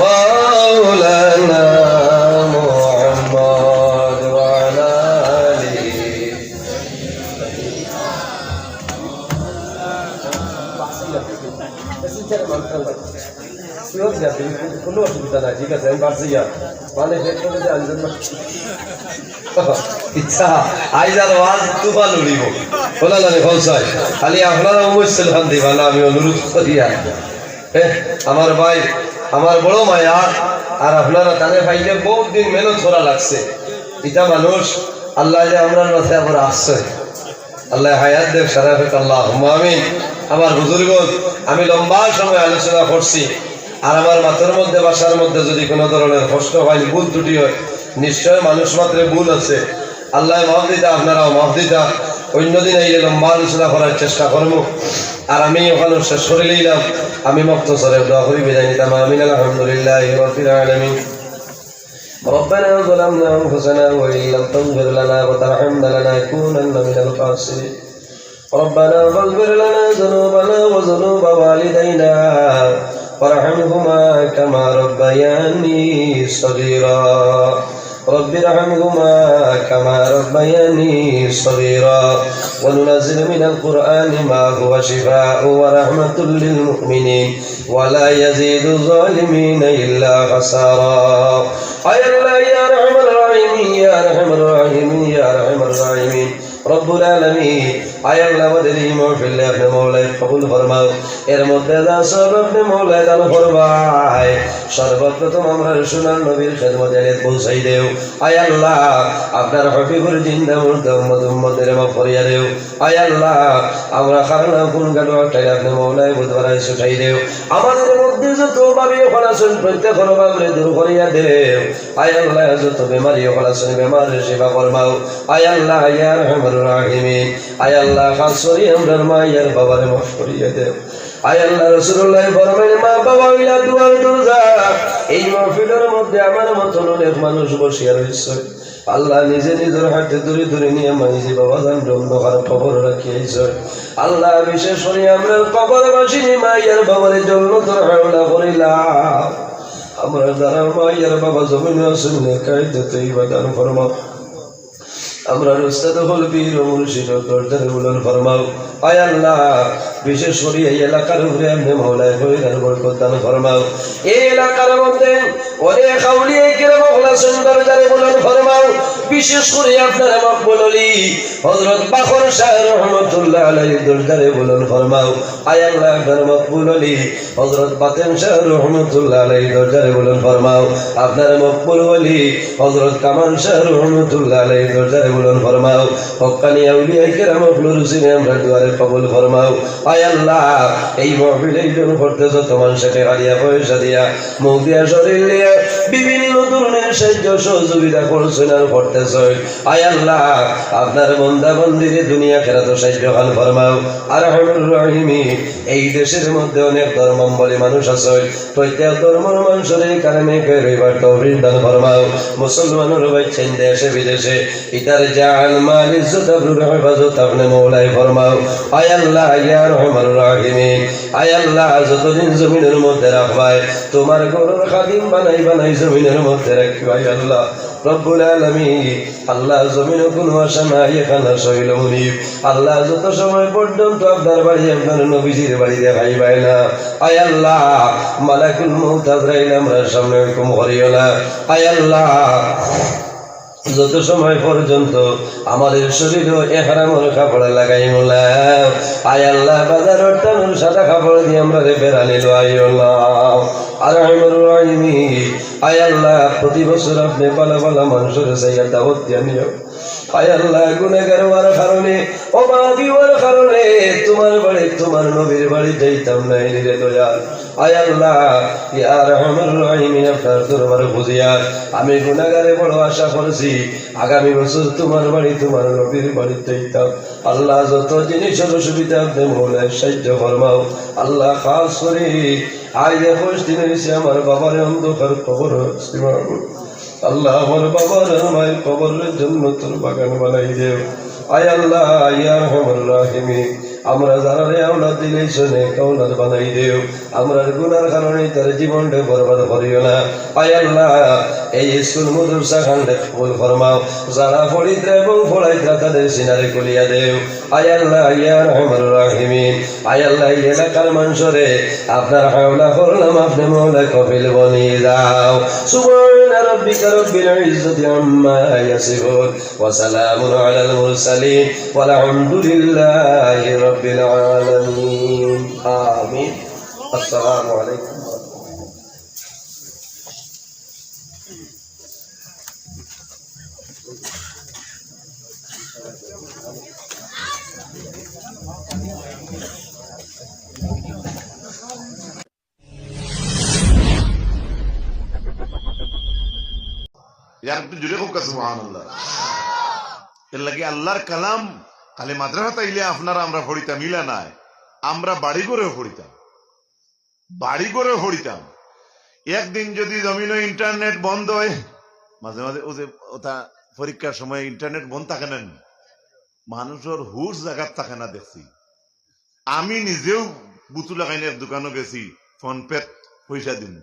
মাওলানা মুহাম্মদ ওয়া আলা আলিহি। কোনো অসুবিধা নাই, ঠিক আছে, আমি পারছি গিয়া। মানে, পেট করে যে আনবেন না। ইচ্ছা, আইজ আর ওয়াজ তুফান উড়িব। বলা লাগে, ফলসাই। খালি আপনারা অবশ্যই শান্তি পান, আমি অনুরোধ করি আর। এহ, আমার ভাই, আমার বড় মায়া, আর আপনারা তারে পাইলে বহুত দিন মেহনত করা লাগছে। ইটা মানুষ, আল্লাহ যে আমরার মাঝে আবার আসছে। আল্লাহ হায়াত দেখ, সারা হোক, আল্লাহুম্মা আমিন। আমার বুজুর্গ, আমি লম্বা সময় আলোচনা করছি, আর আমার মাথার মধ্যে, ভাষার মধ্যে যদি কোনো ধরনের কষ্ট হয়, ভুল ত্রুটি হয়, নিশ্চয় মানুষ মাত্রে ভুল আছে। আল্লাহ মাফ দিতা, আপনারাও মাফ দিতা। অন্যদিন আইলে লম্বা আলোচনা করার চেষ্টা করমু। আর আমি ওখানে শেষ করি লইলাম। আমি মুক্তসরে দোয়া করি বিদায় নিতাম। আমিন। আলহামদুলিল্লাহি রাব্বিল আলামিন। ربنا ظلمنا أنفسنا وإن لم تغفر لنا وترحمنا لنكونن من الخاسرين. ربنا فاغفر لنا ذنوبنا وذنوب والدينا وارحمهما كما ربياني صغيرا. رب ارحمهما كما ربياني صغيرا. وننزل من القرآن ما هو شفاء ورحمة للمؤمنين ولا يزيد الظالمين إلا خسارا. আয় আল্লাহ, ইয়া আরহামার রাহিমিন, ইয়া আরহামার রাহিমিন, ইয়া আরহামার রাহিমিন, রব্বুল আলামিন, আয় আল্লাহ, আমাদের এই মাহফিল আপনে মওলায় কবুল ফরমাও। এর মধ্যে যা সওয়াব আপনে মওলায় দান ফরমায়, সর্বপ্রথম আমরার সোনার নবীর খেদমতে এনে পৌঁছাই দেও। আয় আল্লাহ, আপনার হাবিবর জিন্দা মুর্দা উম্মত উম্মতরে মাফ করিয়া দেও। আয় আল্লাহ, আমরা কারো না কুনু গাটো আটকাইলে আপনে মওলায় বুধবারায় ছুটাই দেও। আমাদের মধ্যে যত অভাবী অকল আছইন, প্রত্যেকর অভাবরে দূর করিয়া দেও। আয় আল্লাহ, যত বেমারি অকল আছইন, বেমাররে শিফা ফরমাও। আয় আল্লাহ, ইয়া আরহামার রাহিমিন, আয় আল্লাহ, খাস করি আমরার মা ইয়ার বাবারে মাফ করিয়া দেও। আয় আল্লাহ, রাসূলুল্লাহ ফরমাইন, মা বাবা অইলা দুয়ার দরজা। এই মাহফিলর মধ্যে আমার মতন অনেক মানুষ বসিয়া রইছে। আল্লাহ নিজে নিজর হাতে ধরি ধরি নিয়া মাইজি বাবা জানরে অন্ধকার কবর রাখি আইছইন। আল্লাহ বিশেষ করি আমরার কবরবাসিনী মা ইয়ার বাবারে জন্নতর হাওলা করিলাও। আমরার যারা মা ইয়ার বাবা জমিনো আছইন, নেক হায়াতে তৈবা দান ফরমাও। আমরার উস্তাদ অকল পীর ও মুর্শিদর দরজারে বুলন্দ ফরমাও। আয় আল্লাহ, বিশেষ করি এই এলাকার উপরে আপনে মওলায় খৈর আর বরকত দান ফরমাও। এই এলাকার মধ্যে অনেক আউলিয়ায়ে কেরাম অকল আছইন, দরজারে বুলন্দ ফরমাও। বিশেষ করি আপনার মকবুল ওলি হযরত বাখর শাহ রহমতুল্লাহ আলাইহির দরজারে বুলন্দ ফরমাও। আয় আল্লাহ, আপনার মকবুল ওলি হযরত বাতেন শাহ রহমতুল্লাহ আলাইহির দরজারে বুলন্দ ফরমাও। আপনার মকবুল ওলি হযরত কামাল শাহ রহমতুল্লাহ আলাইহির দরজারে বুলন্দ ফরমাও। হক্কানি আউলিয়ায়ে কেরাম অকলর উসিলায় আমরার দোয়ারে কবুল ফরমাও। আয় আল্লাহ, এই মাহফিল আয়োজন করতে যত মানষে টেকা দিয়া, পয়সা দিয়া, মুখ দিয়া, শরীর দিয়া, বিভিন্ন ধরনের সাহায্য সহযোগিতা করছইন আর করতেছইন। আয় আল্লাহ, আপনার বন্দা বান্দিরে দুনিয়া আখিরাতো সাহায্য খান ফরমাও। আরহামুর রাহিমিন, এই দেশের মধ্যে অনেক ধর্মাবলম্বী মানুষ আছইন, প্রত্যেক ধর্মর মানষরে এই কালেমা কইয়া রইবার তৌফিক দান ফরমাও। মুসলমানর বাচ্চাইন দেশে বিদেশে, ইতার জান, মাল, ইজ্জত, আবরুর হেফাজত আপনে মওলায় ফরমাও। আয় আল্লাহ, ইয়া আরহামার রাহিমিন, আয় আল্লাহ, যতদিন জমিনর মধ্যে রাখবায়, তুমার ঘরর খাদিম বানাই বানাই জমিনর মধ্যে রাখবায়। আল্লাহ রব্বুল আলামিন, আল্লাহ, জমিনো কুনু আশা নাই, এখান আশা অইলো মুনিব। আল্লাহ, যত সময় পর্যন্ত আপনার বাড়ি, আপনার নবীজির বাড়ি দেখাইবায় না, আয় আল্লাহ, মালাকুল মউত আজরাইল আমরার সামনে হুকুম করিও না। আয় আল্লাহ, যত সময় পর্যন্ত আমাদের শরীরো এহরামর কাপড় লাগাইমু না, আয় আল্লাহ, বাজারর টানোর সাদা কাপড় দি আমরারে বেড়ানি লওয়াইও না। আরহামুর রাহিমিন, আয় আল্লাহ, প্রতি বছর আপনে ভালা ভালা মানষরে চাইয়া দাওয়াত দিয়া নিও। আয় আল্লাহ, গুনাহগার অওয়ার কারণে, অভাবী অওয়ার কারণে তুমার বাড়ি, তুমার নবীর বাড়ি যাইতাম নায় রে দয়াল। আয় আল্লাহ, ইয়া আরহামার রাহিমিন, আপনার দরবার বুঝিয়া আমি গুনাহগারে বড় আশা করছি, আগামী বছর তুমার বাড়ি, তুমার নবীর বাড়ি যাইতাম। আল্লাহ, যত জিনিসর অসুবিধা আপনে মৌলায় সাহায্য ফরমাও। আল্লাহ, খাস করি আইজ একুশ দিন অইছে আমার বাবারে অন্ধকার কবর রাখছি মাবুদ। আল্লাহ, আমার বাবার আর মায়ের কবররে জন্নতর বাগান বানাই দেও। আয় আল্লাহ, ইয়া আরহামার রাহিমিন, আমরা যারারে আওলাদ দিলাইছো, নেক আওলাদ বানাই দেও। আমরার গুনার কারণে তার জীবনরে বরবাদ করিও না। আয় আল্লাহ, এই স্কুল মাদ্রাসা খানরে কবুল ফরমাও। যারা পড়িত্রা এবং পড়াইত্রা তাদের সিনারে খুলিয়া দেও। আয় আল্লাহ, ইয়া আরহামার রাহিমিন, আয় আল্লাহ, এই এলাকার মানষরে আপনার হাওলা করলাম, আপনে মৌলা কফিল বনি যাও। سبحان ربك رب العزة عما يصفون وسلام على المرسلين والحمد لله رب العالمين. آمين. السلام عليكم ورحمة الله. ইয়ার একটু জোরে কউক্কা সুবহানাল্লাহ। এর লাগি আল্লাহর কালাম খালি মাদ্রাসাত আইলে আপনারা আমরা পড়িতাম, ইলা নায়, আমরা বাড়ি ঘরেও পড়িতাম। বাড়ি ঘরে পড়িতাম। একদিন যদি জমিনো internet বন্ধ অয়, মাঝে মাঝে অউ যে ওটা পরীক্ষার সময় internet বন্ধ থাকে না নি? মানষর হুশ জাগাত থাকে না দেখছি। আমি নিজেও বুতু লাগাইন এক দোকানো গেছি, PhonePe-ত পয়সা দিমু।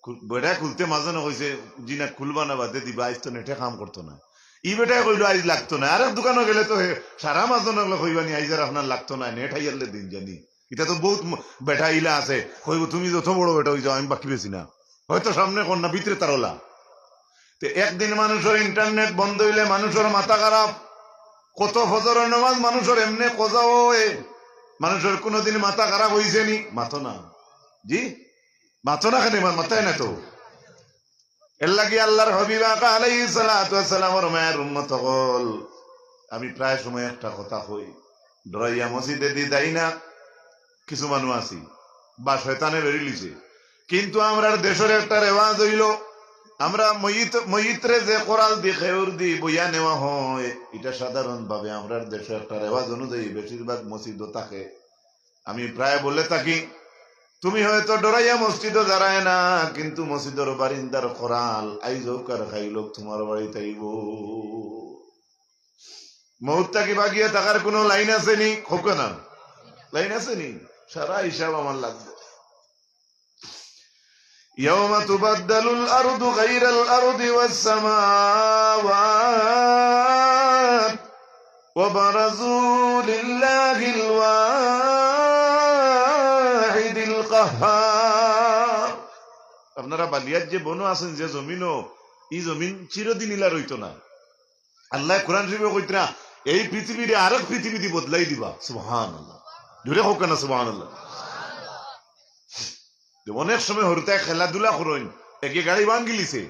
খু-, বেটায় খুলতে মাঝে না কইছে, "জি না, খুলবা না, বাদে দিবা, আইজ তো নেটে কাম করতো না।" ই বেটায় কইলো, "আইজ লাগতো না।" আরেক দোকানো গেলে তো হে, সারা মাঝে না কইবা নি, "আইজ আর আপনার লাগতো না, নেট হাইয়ারলে দিন জানি।" ইটা তো বউত ম-, বেটা ইলা আছে, কইবো, "তুমি যত বড় বেটা অই যাও, আমি বাকি বেশি না।" হয়তো সামনে কর না, ভিতরে তার ওলা। তে একদিন মানষর internet বন্ধ অইলে মানষর মাথা খারাপ। কত ফজরর নামাজ মানষর এমনে কজা অয়, মানষর কুনুদিন মাথা খারাপ অইছে নি? মাতো না। জি? মাতো না কেনে? মা-, মাতায় না তো। এর লাগি আল্লাহর হাবিব আকা আলাইহিস সালাতু ওয়াস সালামর মায়ার উম্মত অকল, আমি প্রায় সময় একটা কথা কই, ডরাইয়া মসজিদেদি যাই না, কিছু মানুষ আছি, বা শয়তানে বেরিলিছে। কিন্তু আমরার দেশর একটা রেওয়াজ অইলো, আমরা মইত, মইতরে যে কোরাল দি খেউর দি বইয়া নেওয়া হয়, ইটা সাধারণভাবে আমরার দেশর একটা রেওয়াজ অনুযায়ী বেশিরভাগ মসজিদও থাকে। আমি প্রায় বলে থাকি, তুমি হয়তো ডরাইয়া মসজিদও যারায় না, কিন্তু মসজিদর বারিন্দার কোরাল আইজ অউক আর কাইল অউক তুমার বাড়িত আইবো। মউত থাকি বাগিয়া থাকার কুনু লাইন আছে নি? কউক্কা না, লাইন আছে নি? সারা হিসাব আমার লাগবো। يوم تبدل الأرض غير الأرض والسماوات وبرزوا لله الواحد القهار. আপনারা বালিয়ার যে বনো আছেন, যে জমিনও, ই জমিন চিরদিন ইলা রইতো না। আল্লায় কোরআন শরীফো কইতরা, এই পৃথিবীরে আরেক পৃথিবীদি বদলাই দিবা। সুবহানাল্লাহ। জোরে কউক্কা না সুবহানাল্লাহ। যে অনেক সময় হুরুতায় খেলাধুলা করইন, একে গাড়ি ভাঙ্গিলিছে।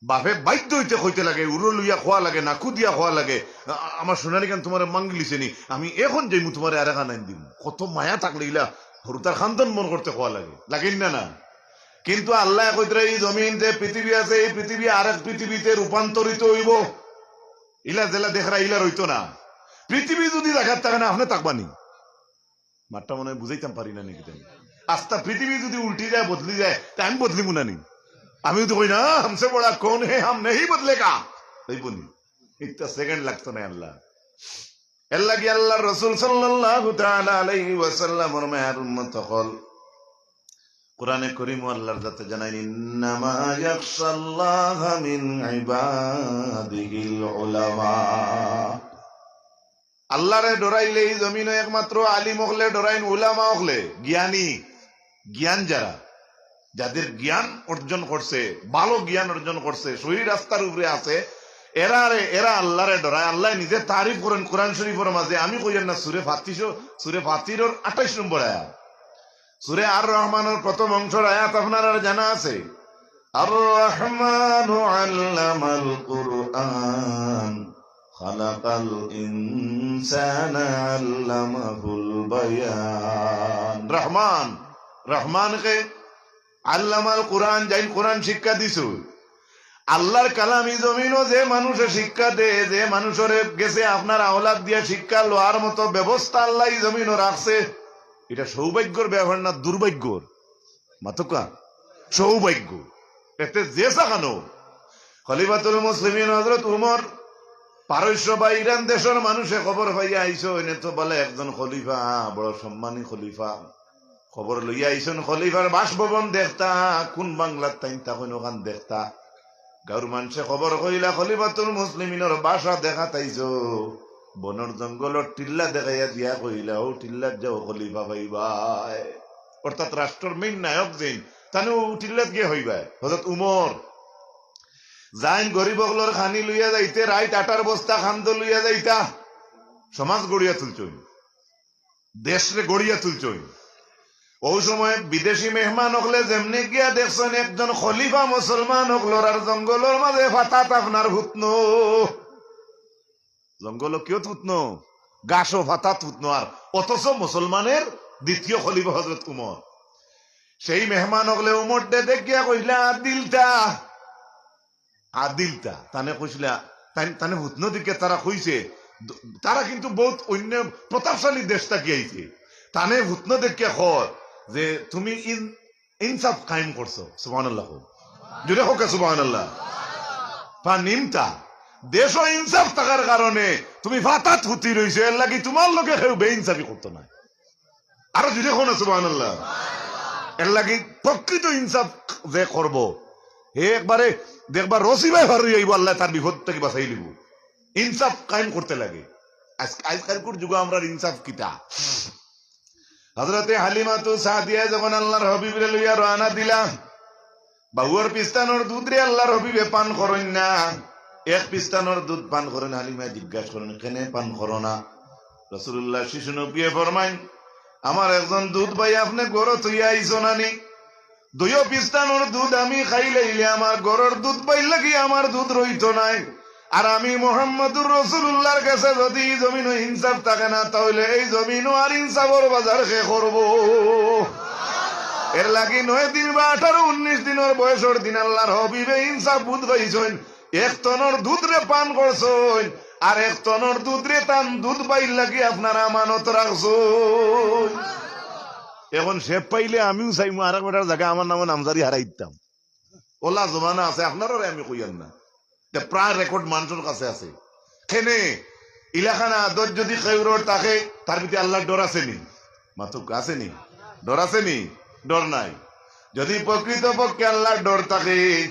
বাপে বাধ্য অইতে কইতে লাগে, উরো লইয়া কওয়া লাগে, নাকু দিয়া কওয়া লাগে, "আ-, আ-, আমার সোনারি খান তুমারে ভাঙ্গিলিছে নি, আমি এখন যাইমু তুমারে আরেকখান আইন দিমু।" কত মায়া থাকলে ইলা হুরুতার খান্দন বড় করতে কওয়া লাগে, লাগে না, না? কিন্তু আল্লায় কইতরা, এই জমিন যে পৃথিবী আছে, এই পৃথিবী আরেক পৃথিবীতে রূপান্তরিত অইবো। ইলা যেলা দেখরা, ইলা রইতো না। পৃথিবী যদি দেখার থাকে না, আপনে থাকবা নি? মাতটা মনে হয় বুঝাইতাম পারি না নাকি তেমন। আস্তা পৃথিবী যদি উল্টি যায়, বদলি যায়, তে আমি বদলিমু না নি? আমি তো কই না, "হামসে বড়া কৌন হে, হাম নেহি বদলেগা।" অইবো নি? একটা second লাগতো না আল্লাহ। এর লাগি আল্লাহর রাসূল সাল্লাল্লাহু তাআলা আলাইহি ওয়াসাল্লামর মায়ার উম্মত অকল, কোরআনে করিমও আল্লাহর জাতে জানাইন, "ইন্নামা ইয়াখশাল্লাহা মিন ইবাদিহিল উলামা।" আল্লাহরে ডরাইলে ই জমিনো একমাত্র আলিম অকলে ডরাইন, উলামা অকলে, জ্ঞানী, জ্ঞান যারা, যাদের জ্ঞান অর্জন করছে, ভালো জ্ঞান অর্জন করছে, সহি রাস্তার উপরে আছে, এরারে, এরা আল্লাহরে ডরায়। আল্লায় নিজে তারিফ করইন কোরআন শরীফর মাঝে, আমি কইয়ার না, সূরা ফাতির, সূরা ফাতিরর আঠাইশ নম্বর আয়াত। সূরা আর রহমানর প্রথম অংশর আয়াত আপনারার জানা আছে, "আর রহমানু আল্লামাল কুরআন, খালাকাল ইনসানা আল্লামাহুল বায়ান।" রহমান, রহমান কে? আল্লামাল কুরআন, যাইন কোরআন শিক্ষা দিছইন। আল্লাহর কালাম ই জমিনো যে মানুষে শিক্ষা দেয়, যে মানুষরে গেছে আপনার আওলাদ দিয়া শিক্ষা লওয়ার মতো ব্যবস্থা আল্লাহ ই জমিনো রাখছে, ইটা সৌভাগ্যর ব্যাপার না দুর্ভাগ্যর? মাতকা, সৌভাগ্য। এতে যে সাখানো খলিফাতুল মুসলিমিন হযরত উমর, পারস্য বা ইরান দেশর মানুষে খবর পাইয়া আইছইন, এনে তো বলে একজন খলিফা, বড় সম্মানী খলিফা, খবর লইয়া আইছইন খলিফার বাসভবন দেখতা, কোন বাংলার তাইন তা কইন ওখান দেখতা। গাঁওর মানষে খবর কইলা, "খলিফাতুল মুসলিমিনর বাসা দেখাত আইছো।" বনর জঙ্গলর টিল্লা দেখাইয়া দিয়া কইলা, "ও টিল্লাত যাও, খলিফা পাইবায়।" অর্থাৎ রাষ্ট্রর মেইন নায়ক যেইন, তানে ও টিল্লাত গিয়া হইবায়। হযরত উমর যাইন গরিব অকলর খানি লইয়া যাইতে, রাইত আটার বস্তা খান্দ লইয়া যাইতা, সমাজ গড়িয়া তুলছইন, দেশরে গড়িয়া তুলছইন। ও সময় বিদেশি মেহমান অকলে যেমনে গিয়া দেখছইন একজন খলিফা মুসলমান অকলর আর জঙ্গলর মাঝে ফাতাত আপনার হুতনো, জঙ্গল কিয়ত হুতনো, গাছো ফাতাত হুতনো, আর অথচ মুসলমানের দ্বিতীয় খলিফা হযরত উমর। সেই মেহমান অকলে উমররে দেখিয়া কইলা, "আদিলতা, আদিলতা।" তানে কইছিলা, তাই-, তানে হুতনো দিকে তারা কইছে, দ-, তারা কিন্তু বহুত অন্য প্রতাপশালী দেশ থাকি আইছে। তানে হুতনো দেখিয়া কয় যে, "তুমি ইন-, ইনসাফ কায়েম করছো।" সুবহানাল্লাহ কও। জোরে কও কা সুবহানাল্লাহ। ফানিমতা, দেশো ইনসাফ থাকার কারণে তুমি ফাতাত হুতি রইছো, এর লাগি তোমার লগে কেউ বেইনসাফি করতো নায়। আরো জোরে কও না সুবহানাল্লাহ। এর লাগি প্রকৃত ইনসাফ যে করবো, হে একবারে দেখবা রশি বায় ফার অইয়া আইবো, আল্লায় তার বিপদ থাকি বাঁচাই লিবো। ইনসাফ কায়েম করতে লাগে। আজ, আজকালকুর যুগো আমরার ইনসাফ কিতা? হযরতে হালিমাতু সাদিয়া যখন আল্লাহর হাবিবরে লইয়া রওয়ানা দিলা, বাউর পিস্তানোর দুধরে আল্লাহর হাবিবে পান করইন না, এক পিস্তানোর দুধ পান করইন। হালিমায় জিজ্ঞাসা করইন, "কেনে পান করো না?" রাসূলুল্লাহ শিশু নবিয়ে ফরমাইন, "আমার একজন দুধ ভাই আপনে ঘরো থইয়া আইছো নানি? দুইও পিস্তানোর দুধ আমি খাইলাইলে আমার ঘরর দুধ ভাইর লাগি আমার দুধ রইতো নায়। আর আমি মুহাম্মাদুর রাসূলুল্লাহর গেছে যদি ই জমিনো ইনসাফ থাকে না, তাইলে এই জমিনো আর ইনসাফর বাজার কে করবো?" এর লাগি নয় দিন বা আঠারো উনিশ দিনর বয়সর দিন আল্লাহর হাবিবে ইনসাফ বুঝ পাইছইন। এক তনর দুধরে পান করছইন, আর এক তনর দুধরে তান দুধ ভাইর লাগি আপনারা আমানত রাখছইন। এখন সে পাইলে আমিও চাইমু আর এক বেটার জাগা আমার নামো নামজারি হারাই দিতাম। ওলা জমানা আছে, আপনারারে আমি কইয়ার না। তে প্রায় রেকর্ড মানষর কাছে আছে। কেনে ইলাখান আদত যদি কেউরর থাকে, তার ভিতরে আল্লাহর ডর আছে নি? মাতুক, আছে নি? ডর আছে নি? ডর নাই। যদি প্রকৃতপক্ষে আল্লাহর ডর থাকে,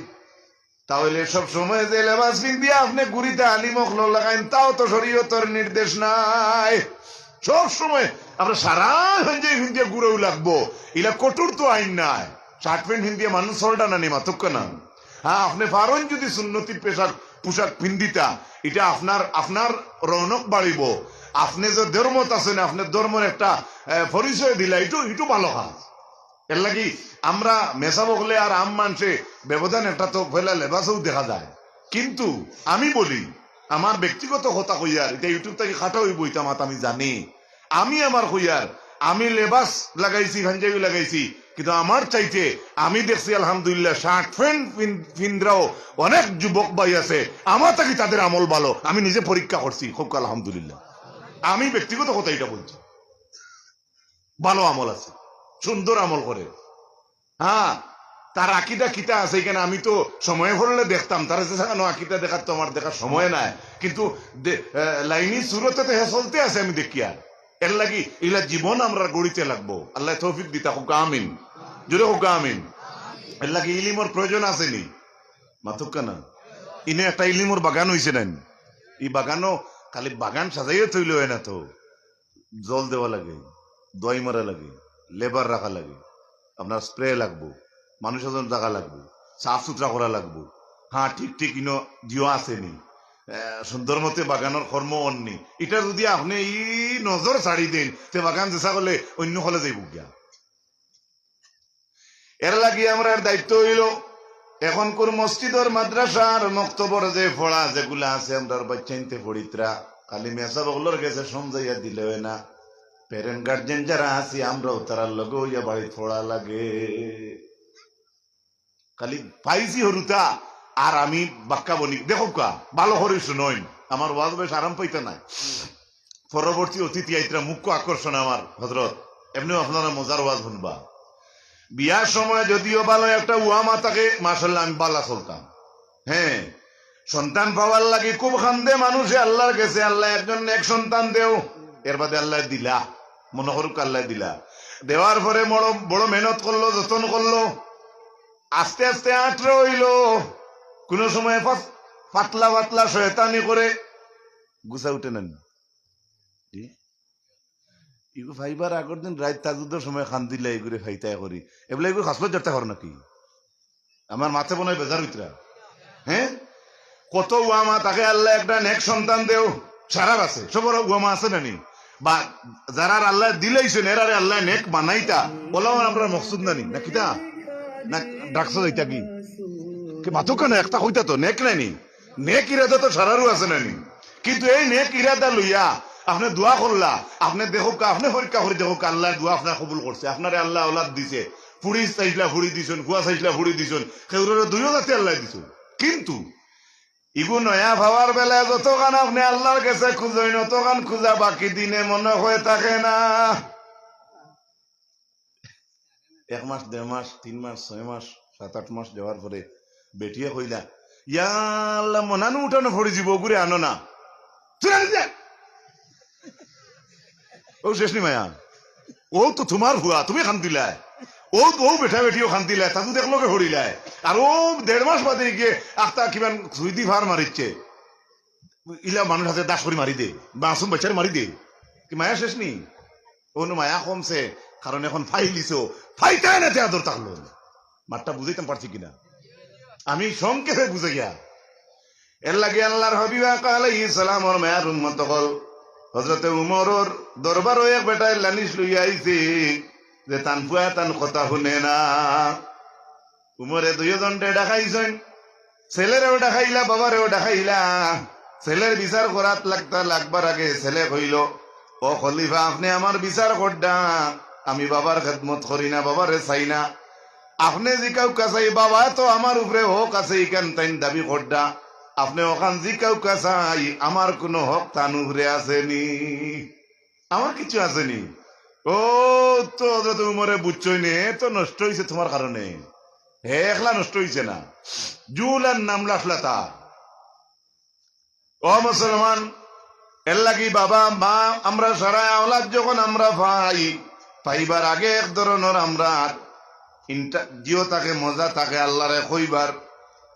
তাইলে সব সময় যে লেবাস পিন্দিয়া আপনে ঘুরিতা আলিম অকলর লাখান, তাও তো শরীয়তর নির্দেশ নায়। সব সময় আমরা সারা পাঞ্জাবি পিন্দিয়া ঘুরাও লাগবো, ইলা কঠোর তো আইন নায়। শার্ট প্যান্ট পিন্দিয়া মানুষ চলরা না নি, মাতুক না। হ্যাঁ, আপনে পারইন যদি সুন্নতি পেশাক, পোশাক পিন্দিতা, ইটা আপনার, আপনার রৌনক বাড়িবো। আপনে যে ধর্মত আছইন, আপনার ধর্মর একটা, এ, পরিচয় দিলা, ইটু, ইটু ভালো কাজ। এর লাগি আমরা মেসাব অকলে আর আম মানষে ব্যবধান একটা তো পয়লা লেবাসও দেখা যায়। কিন্তু আমি বলি, আমার ব্যক্তিগত কথা কইয়ার, ইটা YouTube থাকি কাটা অইবো, ইটা মাত আমি জানি। আমি আমার কইয়ার, আমি লেবাস লাগাইছি, পাঞ্জাবি লাগাইছি, কিন্তু আমার চাইতে আমি দেখছি আলহামদুলিল্লাহ শার্ট প্যান্ট পিন-, পিন্দরাও অনেক যুবক ভাই আছে, আমার থাকি তাদের আমল ভালো। আমি নিজে পরীক্ষা করছি, কউক্কা আলহামদুলিল্লাহ। আমি ব্যক্তিগত কথা ইটা বলছি। ভালো আমল আছে, সুন্দর আমল করে। হ্যাঁ, তার আকিদা কিতা আছে ইখান আমি তো সময় পড়লে দেখতাম, তারা যে সাখানো আকিদা দেখার তো আমার দেখার সময় নাই, কিন্তু দে-, আহ, লাইনি সুরতে তো হে চলতে আছে আমি দেখিয়ার। এর লাগি ইলা জীবন আমরা গড়িতে লাগবো। আল্লায় তৌফিক দিতা কউক্কা আমিন, জোরে কউক্কা আমিন। এর লাগি ইলিমর প্রয়োজন আছে নি? মাতুক্কা না। ইনে একটা ইলিমর বাগান অইছে নানি? ই বাগানো খালি বাগান সাজাইয়া থইলে অয় না তো। জল দেওয়া লাগে, দোয়াই মারা লাগে, লেবার রাখা লাগে, আপনার স্প্রে লাগবো, মানুষ এজন জাগা লাগবো, সাফ সুতরা করা লাগবো। হ্যাঁ, ঠিক ঠিক ইনো দিও আছে নি, আহ, সুন্দর মতে বাগানর কর্ম অর নি। ইটা যদি আপনে ই নজর ছাড়ি দেইন, তে বাগান যেসা করলে অন্য হলে যাইবো গিয়া। এর লাগি আমরার দায়িত্ব অইলো, এখনকুর মসজিদর, মাদ্রাসার, মক্তবর যে পড়া যেগুলা আছে, আমরার বাইচ্চাইন্তে পড়িতরা, খালি মেসাব অকলর গেছে সমঝাইয়া দিলে অয় না। প্যারেন্ট গার্জিয়ান যারা আছি, আমরাও তারার লগে অইয়া বাড়িত পড়া লাগে। খালি পাইছি হুরুতা, আর আমি বাক্কা বনি, দেখউক্কা, ভালা করি হুনইন, আমার ওয়াজ বেশ আরাম পাইতা নায়। পরবর্তী অতিথি আইতরা, মুখ্য আকর্ষণ আমার হজরত, এমনেও আপনারা মজার ওয়াজ হুনবা। বিয়ার সময় যদিও ভালা একটা উয়ামা থাকে, মাশাআল্লাহ, আমি ভালা চলতাম। হ্যাঁ, সন্তান পাওয়ার লাগি খুব কান্দে মানুষে আল্লার গেছে, "আল্লাহ, একজন নেক সন্তান দেও।" এর বাদে আল্লায় দিলা, মনো করউক্কা আল্লায় দিলা। দেওয়ার পরে বড়, বড় মেহনত করলো, যতন করলো, আস্তে আস্তে আঁটরে অইলো। কুনু সময় ফাত-, ফাতলা ফাতলা শয়তানি করে, গুছা উঠে না নি? জি? ইগু পাইবার আগর দিন রাইত তাহাজ্জুদর সময় কান্দিলা, ইগুরে পাইতায় করি। এবলা ইগু খাসলত জড়তা কর নাকি? আমার মাতে মনে অয় বেজার অইতরা। হ্যাঁ? কত উয়ামা থাকে, "আল্লাহ, একটা নেক সন্তান দেও।" সারার আছে, সবর উয়ামা আছে না নি? বা যারার আল্লায় দিলাইছইন, এরারে আল্লায় নেক বানাইতা, অলাও আমরার মকসুদ না নি? না কিতা? না ডাকছো যাইতা কি? কি মাতো কেনে? একটা কইতা তো, নেক না নি? নেক ইরাদা তো সারারও আছে না নি? কিন্তু এই নেক ইরাদা লইয়া আপনে দোয়া করলা, আপনে দেখউক্কা, আপনে পরীক্ষা করি দেখউক্কা, আল্লায় দোয়া আপনার কবুল করছে, আপনারে আল্লায় আওলাদ দিছে, ফুড়ি চাইছলা ফুড়ি দিছইন, ফুয়া চাইছলা ফুড়ি দিছইন, কেউররে দুইও জাতি আল্লায় দিছইন। কিন্তু ইগু নয়া পাওয়ার বেলায় যতখান আপনে আল্লার গেছে খুজইন, অতখান খুজা বাকি দিনে মনো অয় থাকে না। এক মাস, দেড় মাস, তিন মাস, ছয় মাস, সাত আট মাস যাওয়ার পরে বেটিয়ে কইলা, "ইয়া আল্লাহ, মনানু উঠানো পড়ি যিবো, অগুরে আনো না।" "তুই আনি দে।" অউ শেষ নি মায়া? অউ তো তুমার ফুয়া, তুমি কান্দিলায়। অউ, অউ বেটা বেটিও কান্দিলায়, তাতু দেখলো কে হরিলায়। আর অউ দেড় মাস বাদে গিয়া আখতা কিমান সুইদি ফার মারিছে। ইলা মানুষ আছে দাস করি মারি দে, মাসুম বাচ্চারে মারি দে। কি মায়া শেষ নি? অনো মায়া কমছে, কারণ এখন ফাইলিছো, ফাইতায় না তে আদর থাকলো। মাতটা বুঝাইতাম পারছি কিনা? আমি সংক্ষেপে বুঝাইয়া। এর লাগি আল্লার হাবিব আকা আলাইহিস সালামর মায়ার উম্মত অকল, হযরতে উমরর দরবারো এক বেটায় লানিশ লইয়া আইছে যে তান ফুয়া তান কথা হুনে না। উমরে দুইওজনরে ডাকাইছইন, ছেলেরেও ডাকাইলা, বাবারেও ডাকাইলা। ছেলের বিচার করাত লাগতা, লাগবার আগে ছেলে কইলো, "ও খলিফা, আপনে আমার বিচার করডা, আমি বাবার খেদমত করি না, বাবারে চাই না। আপনে জিকাউক্কা চাই, বাবা তো আমার উপরে হক আছে, ইখান তাইন দাবি করডা। আপনে অখান জিকাউক্কা চাই, আমার কুনু হক তান উপরে আছে নি? আমার কিছু আছে নি?" ও তো হযরত উমরে বুঝছইন, এ তো নষ্ট অইছে তুমার কারণে, হে একলা নষ্ট অইছে না, জুলান নামলা ফলাতা। ও মুসলমান, এর লাগি বাবা, মা, আমরা সারা আওলাদ যখন আমরা পাই, পাইবার আগে এক ধরনর আমরা ইন্টা-, জিও থাকে, মজা থাকে, আল্লারে কইবার,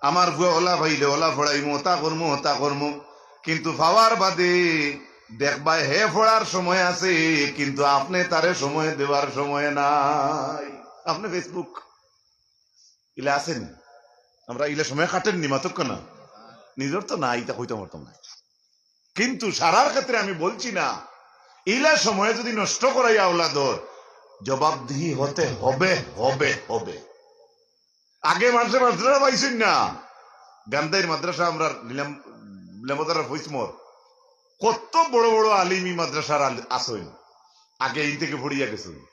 "আমার ফুয়া অলা পাইলে অলা পড়াইমু, অতা করমু, অতা করমু।" কিন্তু পাওয়ার বাদে দেখবায় হে পড়ার সময় আছে, কিন্তু আপনে তারে সময় দেওয়ার সময় নাই। আপনে Facebook ইলা আছে নি? আমরা ইলা সময় কাটের নি, মাতউক্কা না? নিজর তো না, ইতা কইতাম পারতাম না। কিন্তু সারার ক্ষেত্রে আমি বলছি না, ইলা সময় যদি নষ্ট করাই আওলাদর, জবাবদিহি হতে হবে, হবে, হবে। আগে মানষে মাদ্রাসা পাইছইন না, গান্ধাইর মাদ্রাসা আমরা নিলাম, নিলামদারা ফৈসমর, কত বড় বড় আলিম ই মাদ্রাসার আল-, আছইন, আগে ইন থেকে পড়িয়া গেছইন।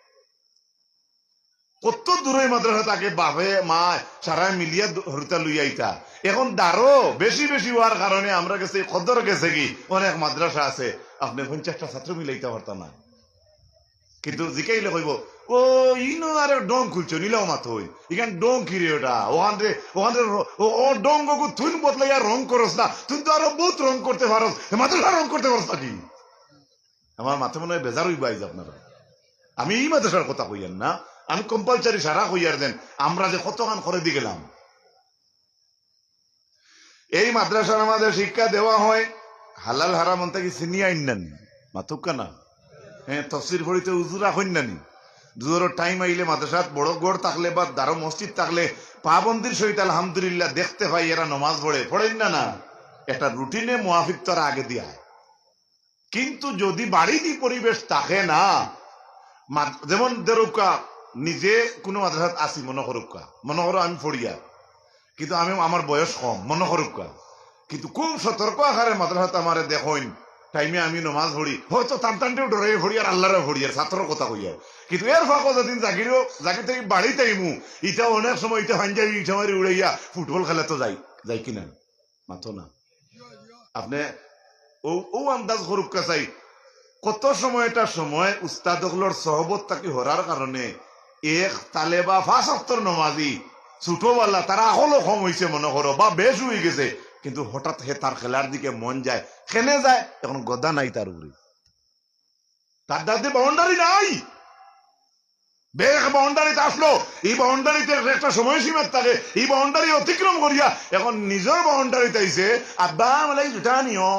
কত দূরই মাদ্রাসা থাকে, বাপে মা সারা মিলিয়া দ-, হরুতা লইয়া আইতা। এখন দারো বেশি বেশি অওয়ার কারণে আমরা গেছে কদর গেছে কি, অনেক মাদ্রাসা আছে, আপনে পঞ্চাশটা ছাত্র মিলাইতা পারতা না। কিন্তু জিকাইলে কইবো, "ও, ইনো আরে ডং খুলছো, নিলাও মাত হই। ইখান ডং কি রে ওটা? ওখান রে, ওখান রে র-, ও, ও ডং ওগু তুই বদলাইয়া রং করস না, তুই তো আরো বহুত রং করতে পারস, হে মাদ্রাসা রং করতে পারস নাকি?" আমার মাতে মনে অয় বেজার অইবা আইজ আপনারা। আমি ই মাদ্রাসার কথা কইয়ার না, আমি compulsory সারা কইয়ার দেন, আমরা যে কতখান করে দি গেলাম। এই মাদ্রাসার মাঝে শিক্ষা দেওয়া হয়, হালাল হারাম অন থাকি চিনিয়া আইন না নি, মাতউক্কা না। হ্যাঁ, তফসির পড়িতে উজু রাখইন না নি। জোহরর time আইলে মাদ্রাসাত বড় ঘর থাকলে বা দারো মসজিদ থাকলে পাবন্দির সহিত আলহামদুলিল্লাহ দেখতে পাই এরা নমাজ পড়ে, পড়ইন না না? একটা routine এ মুয়াফিক তারা আগে দিয়া। কিন্তু যদি বাড়িত ই পরিবেশ থাকে না, মা-, যেমন ধরউক্কা, নিজে কুনু মাদ্রাসাত আছি মনো করউক্কা, মনো করো আমি পড়িয়ার, কিন্তু আমি, আমার বয়স কম মনো করউক্কা, কিন্তু খুব সতর্ক আকারে মাদ্রাসাত আমারে দেখইন, time এ আমি নমাজ পড়ি, হয়তো তান তানটেও ডরাইয়া পড়িয়ার, আল্লারে পড়িয়ার, ছাত্রর কথা কইয়ার, কিন্তু এর ফাঁকো যেদিন জাগিরও, জাগি থাকি বাড়িত আইমু, ইটা অনেক সময় ইটা পাঞ্জাবি ইটা মারি উড়াইয়া football খেলাত যাই। যাই কিনা? মাতো না। আপনে ও, ও আন্দাজ করুক্কা চাই, কত সময়টা সময় উস্তাদ অকলর সহবত থাকি হরার কারণে এক তালেবা পাঁচ ওয়াক্তর নমাজি, ছোটবালা, তার আকলও কম অইছে মনো করো, বা বেশ অইগেছে, কিন্তু হঠাৎ হে তার খেলার দিকে মন যায়। কেনে যায়? এখন গদা নাই তার উপরে, তার দাদি বাউন্ডারি নাই। বেশ বাউন্ডারিত আসলো, এই বাউন্ডারিতে একটা সময়সীমা থাকে, এই বাউন্ডারি অতিক্রম করিয়া এখন নিজর বাউন্ডারিত আইছে। আব্বা, আমার লাগি জুতা আনিও।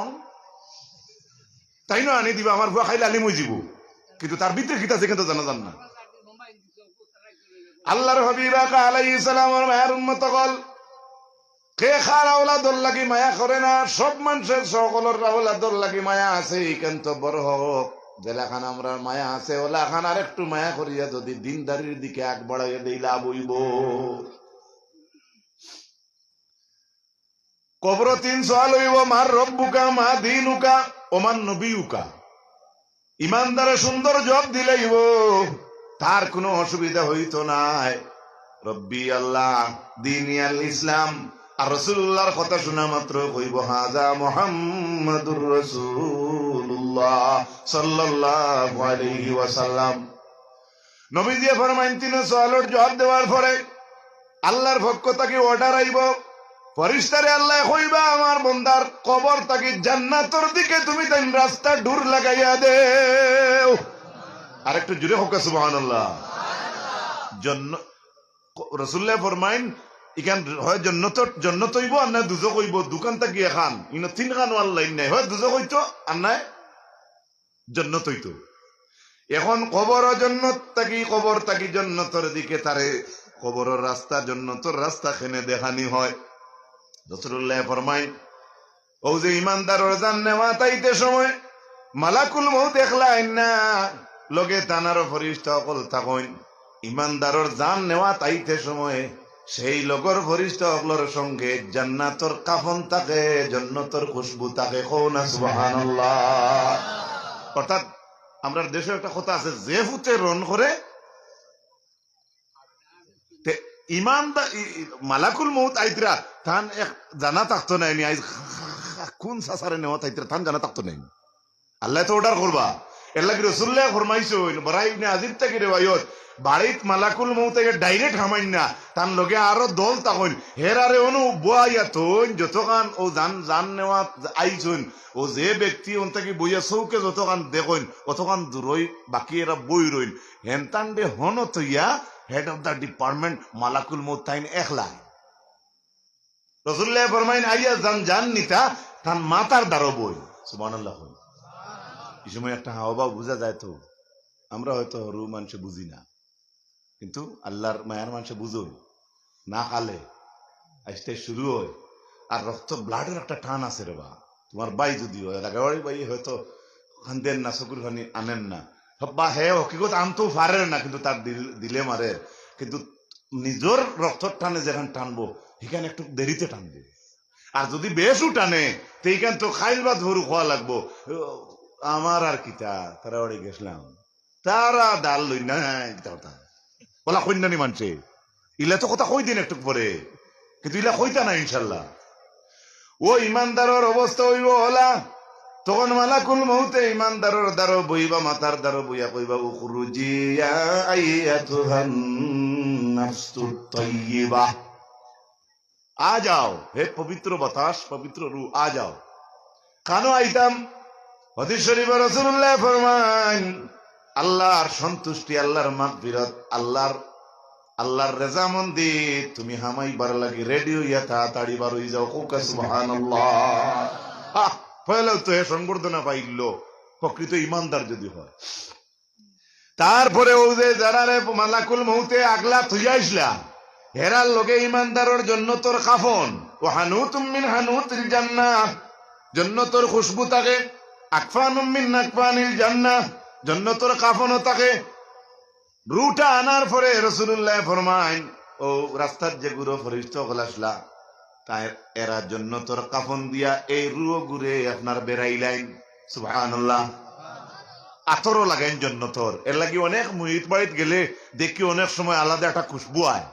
তাইন আনি দিবা, আমার ফুয়া খাইলে আলিম অইযিবো। কিন্তু তার ভিতরে কিতা আছে, কিন্তু জানা যার না। আল্লাহর হাবিব আকা আলাইহিস সালামর মায়ার উম্মত অকল, কে কার আওলাদর লাগি মায়া করে না? সব মানষর, সকলর আওলাদর লাগি মায়া আছে, ইখান তো বড় হক। যেলাখান আমরার মায়া আছে, অলাখান আরেকটু মায়া করিয়া যদি দিনদারির দিকে আগ বাড়াইয়া দেই, লাভ অইবো। কবরো তিন সওয়াল অইবো, মান রব্বুকা, মা দীনুকা, ওমান নবিয়ুকা। ইমানদারে সুন্দর জবাব দিলাইবো, তার কুনু অসুবিধা অইতো নায়। রব্বি আল্লাহ, দীনি আল ইসলাম, আর রাসূলুল্লাহর কথা শুনা মাত্র কইবো, হাজা মুহাম্মাদুর রাসূলুল্লাহ সাল্লাল্লাহু আলাইহি ওয়াসাল্লাম। নবীজিয়ে ফরমাইন, তিন সওয়ালর জবাব দেওয়ার পরে আল্লাহর পক্ষ থাকি অর্ডার আইবো, ফিরিস্তারে আল্লায় কইবা, আমার বন্দার কবর থাকি জান্নাতর দিকে তুমি তাইন রাস্তা দূর লাগাইয়া দেও। আরেকটু জোরে কউক্কা সুবহানাল্লাহ। জন্ন-, রাসূলুল্লায় ফরমাইন, ইখান হয় জন্নত, জন্নত অইবো আর না দুজখ অইবো, দুখান থাকি এখান, ইনো তিনখান অর লাইন নাই, হয় দুজখ অইতো আর নায় জন্নত অইতো। এখন কবর জন্নত থাকি, কবর থাকি জন্নতর দিকে তারে কবরর রাস্তা, জন্নতর রাস্তা কেনে দেখানি হয়। রাসূলুল্লায় ফরমাইন, অউ যে ইমানদারর জান নেওয়াত আইতে সময় মালাকুল মউত একলা আইন না, লগে তান আরো ফিরিস্তা অকল থাকইন। ইমানদারর জান নেওয়াত আইতে সময় সেই লগর ফিরিস্তা অকলর সঙ্গে জান্নাতর কাফন থাকে, জন্নতর খুশবু থাকে। কও না সুবহানাল্লাহ। অর্থাৎ আমরার দেশো একটা কথা আছে, যে ফুতে রন করে, তে ইমানদা-, ই-, ই-, মালাকুল মউত আইতরা, তান এক জানা থাকতো নায় নি, আইজ কুন সাসারে নেওয়াত আইতরা, তান জানা থাকতো নায় নি। আল্লায় তো অর্ডার করবা। এরলাগি রাসূলুল্লায় ফরমাইছইন, বারা ইবনে আজিব থাকি রেওয়ায়ত, বাড়িত মালাকুল মউত আইয়া ডাইরেক্ট হামাইন না, তান লগে আরো দল থাকইন, হেরারে অনো বওয়াইয়া থইন, যতখান অউ জান, জান নেওয়াত আইছইন, অউ যে ব্যক্তি অন থাকি বইয়া চউখে যতখান দেখইন, অতখান দূরই বাকি এরা বই রইন। হেনতানরে হনো থইয়া head of the department মালাকুল মউত তাইন একলা। রাসূলুল্লায় ফরমাইন, আইয়া জান, জান নিতা, তান মাথার দারো বই। সুবহানাল্লাহ। ই সময় একটা হাওয়া বুঝা যায় তো, আমরা হয়তো হুরু মানষে বুঝি না, কিন্তু আল্লাহর মায়ার মানষে বুঝইন। না খালে আইজতে শুরু হয়, আর রক্ত ব্লাডর একটা টান আছে রে বা। তোমার ভাই যদি হয়, রাগাবাড়ি ভাই হয়তো কান্দের না, চকুর পানি আনের না, বা হে হকিকত আনতেও পারের না, কিন্তু তার দিল, দিলে মারের। কিন্তু নিজর রক্তর টানে যেখান টানবো, হিখান একটু দেরিতে টানবো। আর যদি বেশও টানে, তে ইখান তো খাইল ভাত ভরু খাওয়া লাগবো। আমার আর কিতা, তারা বাড়ি গেছলাম, তারা ডাল লই না, কিতা কথা। অলা কইন্নানি মানষে, ইলা তো কথা কই দিন একটু পরে, কিন্তু ইলা কইতা না ইনশাল্লাহ। অউ ইমানদারর অবস্থা অইবো অলা, তখন মালাকুল মউতে ইমানদারর দারো বইবা, মাথার দারো বইয়া কইবা, উখরুজি ইয়া আইয়াতুহান নাফসুত তাইয়্যিবা। আ যাও, হে পবিত্র বাতাস, পবিত্র রু, আ যাও। কানো আইতাম? হাদিস শরীফো রাসূলুল্লায় ফরমাইন, আল্লাহর সন্তুষ্টি, আল্লাহর মাগফিরাত, আল্লাহর, আল্লাহর রেজামন্দি তুমি হামাইবার লাগি রেডি অইয়া তাড়াতাড়ি বার অই যাও। কউক্কা সুবহানাল্লাহ। আহ, পয়লাউ তো হে সংবর্ধনা পাইলো, প্রকৃত ইমানদার যদি হয়। তারপরে অউ যে যারারে মালাকুল মউতে আগলা থইয়া আইছলা, হেরার লগে ইমানদারর জন্নতর কাফন, ওয়া হানুতুম মিন হানুতিল জান্নাহ, জন্নতর খুশবু থাকে, আকফানুম মিন আকফানিল জান্নাহ, জন্নতর কাফনও থাকে। রুটা আনার পরে রাসূলুল্লায় ফরমাইন, অউ রাস্তাত যেগুরে ফিরিস্তা অকল আছলা, তাই এরা জন্নতর কাফন দিয়া এই রুগুরে আপনার বেড়াইলাইন। সুবহানাল্লাহ। আতরও লাগাইন জন্নতর। এরলাগি অনেক মইত বাড়িত গেলে দেখি অনেক সময় আলাদা একটা খুশবু আয়।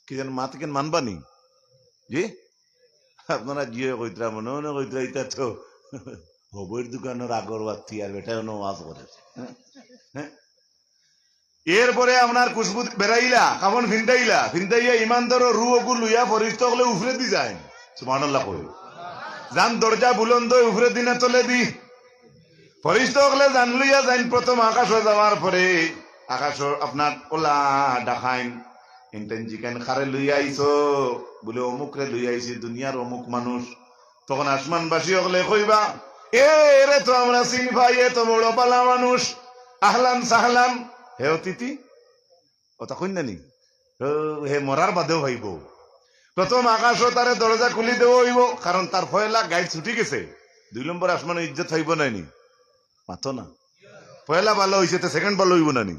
কি যেন মাত ইখান মানবানি? জি? আপনারা জিও কইতরা, মনে মনে কইতরা, "ইটা তো হবইর দোকানর আগরবাতি আর বেটায় অনো ওয়াজ করে।" হ্যাঁ? এরপরে আপনার খুশবু বেরাইলা, কাফন ফিন্দাইলা, ফিন্দাইয়া ইমানদারর রুহ অগু লইয়া ফরিস্তা অকলে উফরেদি যাইন। সুবহানাল্লাহ কই। যান দরজা বুলন্দ অয় উফরেদি না তলেদি? ফরিস্তা অকলে যান লইয়া যাইন, প্রথম আকাশো যাওয়ার পরে আকাশো আপনার অলা ডাকাইন, ইনতাইন জিকাইন, "কারে লইয়া আইছো?" বুলে, "অমুকরে লইয়া আইছি, দুনিয়ার অমুক মানুষ।" তখন আসমানবাসী অকলে কইবা, "এ, এরে তো আমরা চিন পাই, এ তো বড় ভালা মানুষ, আহলান সাহলান, হে অতিথি।" অতা কইন না নি? ও, হে মরার বাদেও পাইবো। প্রথম আকাশো তারে দরজা খুলি দেওয়া অইবো, কারণ তার পয়লা গাইল ছুটি গেছে। দুই নম্বর আসমানো ইজ্জত পাইবো না নি? মাতো না। পয়লা ভালা অইছে, তে second ভালা অইবো না নি?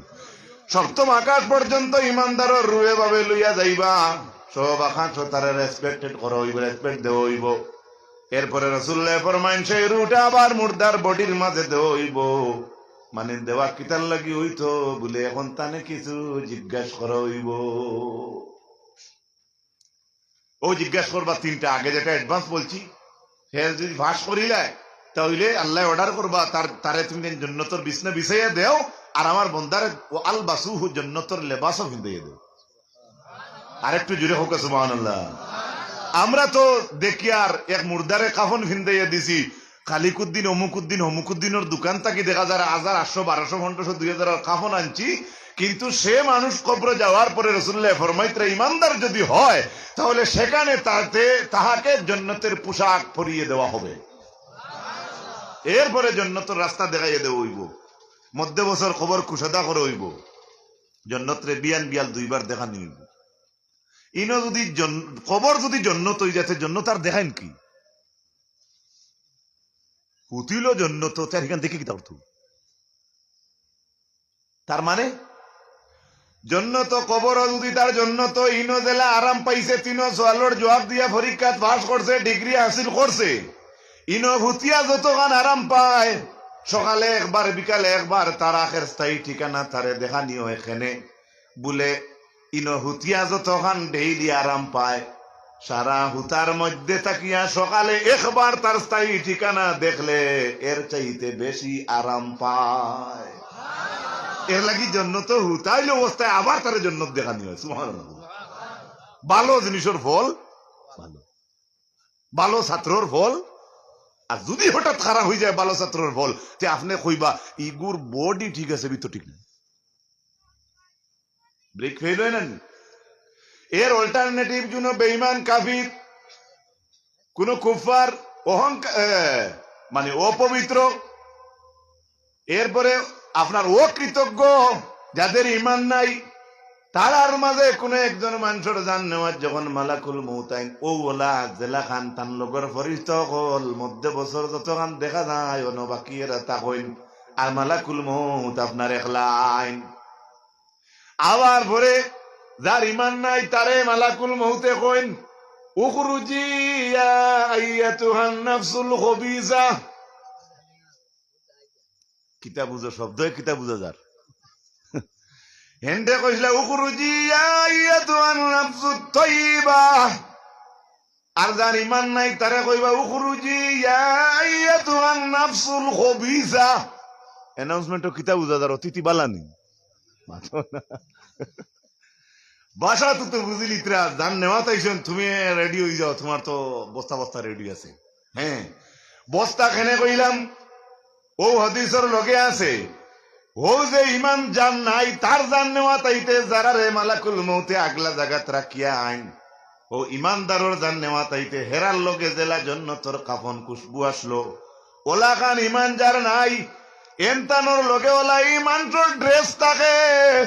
সপ্তম আকাশ পর্যন্ত ইমানদারর রুহে ভাবে লইয়া যাইবা। সব আকাশো তারে respected করা অইবো, respect দেওয়া অইবো। এরপরে রাসূলুল্লায় ফরমাইন, সেই রুহটা আবার মুর্দার bodyর মাঝে দেওয়া অইবো। মানে, দেওয়া কিতার লাগি অইতো বুলে, এখন তানে কিছু জিজ্ঞাস করা অইবো। ও জিজ্ঞাস করবা তিনটা, আগে যেটা advance বলছি, হে যদি পাস করিলায়, তাইলে আল্লায় order করবা, তার, "তারে তুমি জন্নতর বিছনা বিছাইয়া দেও, আর আমার বন্দারে ও আলবাসুহু জন্নতর লেবাসও ফিন্দাইয়া দেও।" আর একটু জোরে কউক্কা সুবহানাল্লাহ। আমরা তো দেখিয়ার এক মুর্দারে কাফন ফিন্দাইয়া দিছি, খালিকুদ্দিন, অমুকুদ্দিন, হমুকুদ্দিনর দোকান থাকি দেখা যার হাজার, আটশো, বারোশো, পনেরোশো, দুই হাজারর কাফন আনছি, কিন্তু সে মানুষ কবরো যাওয়ার পরে রাসূলুল্লায় ফরমাইতরা, ইমানদার যদি হয়, তাহলে সেখানে তাতে, তাহাকে জন্নতের পোশাক পরিয়ে দেওয়া হবে, এরপরে জন্নতর রাস্তা দেখাইয়া দেওয়া অইবো, মধ্যে বছর কবর কুশাদা করা অইবো, জন্নতরে বিয়ান বিয়াল দুইবার দেখানি অইবো। ইনো যদি জন-, কবর যদি জন্নত অই যায়, তে জন্নত আর দেখাইন কি? হুতিল জন্নত, তে আর হিখান দেখি কিতা করতো? তার মানে জন্নত কবর যদি তার জন্নত, ইনো যেলা আরাম পাইছে, তিনো সওয়ালর জবাব দিয়া পরীক্ষাত পাস করছে, ডিগ্রি হাসিল করছে, ইনো হুতিয়া যতখান আরাম পায়, সকালে একবার, বিকালে একবার, তার আখের স্থায়ী ঠিকানা তারে দেখানি অয় কেনে। বুলে, ইনো হুতিয়া যতখান daily আরাম পায়, সারা হুতার মধ্যে থাকিয়া সকালে একবার তার স্থায়ী ঠিকানা দেখলে এর চাইতে বেশি আরাম পায়। এর লাগি জন্নত হুতাইল অবস্থায় আবার তারে জন্নত দেখানি অয়। সুবহানাল্লাহ। ভালো জিনিসর ফল ভালো, ভালো ছাত্রর ফল। আর যদি হঠাৎ খারাপ অই যায় ভালো ছাত্রর ফল, তে আপনে কইবা, "ইগুর body ঠিক আছে, ভিতর ঠিক নাই।" ব্রেক ফেল অয় না নি? এর alternative জন্য বেঈমান, কাফির, কোন কুফফার, অহংকার, এ, মানে অপবিত্র, এরপরে আপনার অকৃতজ্ঞ, যাদের ইমান নাই, তারার মাঝে কোনো একজন মানুষর জান নেওয়ার যখন মালাকুল মউত আইন, ও ওলা জেলা খান তান লগর ফরিস্তা অকল মধ্যে বছর যতখান দেখা যায়, অনো বাকি এরা তা কইন, আর মালাকুল মউত আপনার একলা আইন। আবার পরে যার ইমান নাই, তারে মালাকুল মউতে কইন, "উখরুজি ইয়া আইয়াতুহান নাফসুল খবিসা।" কিতা বুঝো শব্দে, কিতা বুঝা যার? হেনতে কইছিলা, "উখরুজি ইয়া আইয়াতুহান নাফসুত তাইয়্যিবা।" আর যার ইমান নাই, তারে কইবা, "উখরুজি ইয়া আইয়াতুহান নাফসুল খবিসা।" Announcement-ও কিতা বুঝা যার, অতিথি বালানি। মাতো না। ভাষা তো, তো বুঝিলিত্রা, জান নেওয়াত আইছইন, তুমি রেডি অই যাও, তুমার তো বস্তা বস্তা রেডি আছে। হ্যাঁ, বস্তা কেনে কইলাম, ও হাদিসর লগে আছে, ও যে ইমান যার নাই, তার জান নেওয়াত আইতে যারারে মালাকুল মউতে আগলা জাগাত রাখিয়া আইন, ও ইমানদারর জান নেওয়াত আইতে হেরার লগে জেলা জন্নতর কাফন খুশবু আসলো, ওলাখান ইমান যার নাই, এনতানোর লগে ওলা ইমানর ড্রেস থাকে।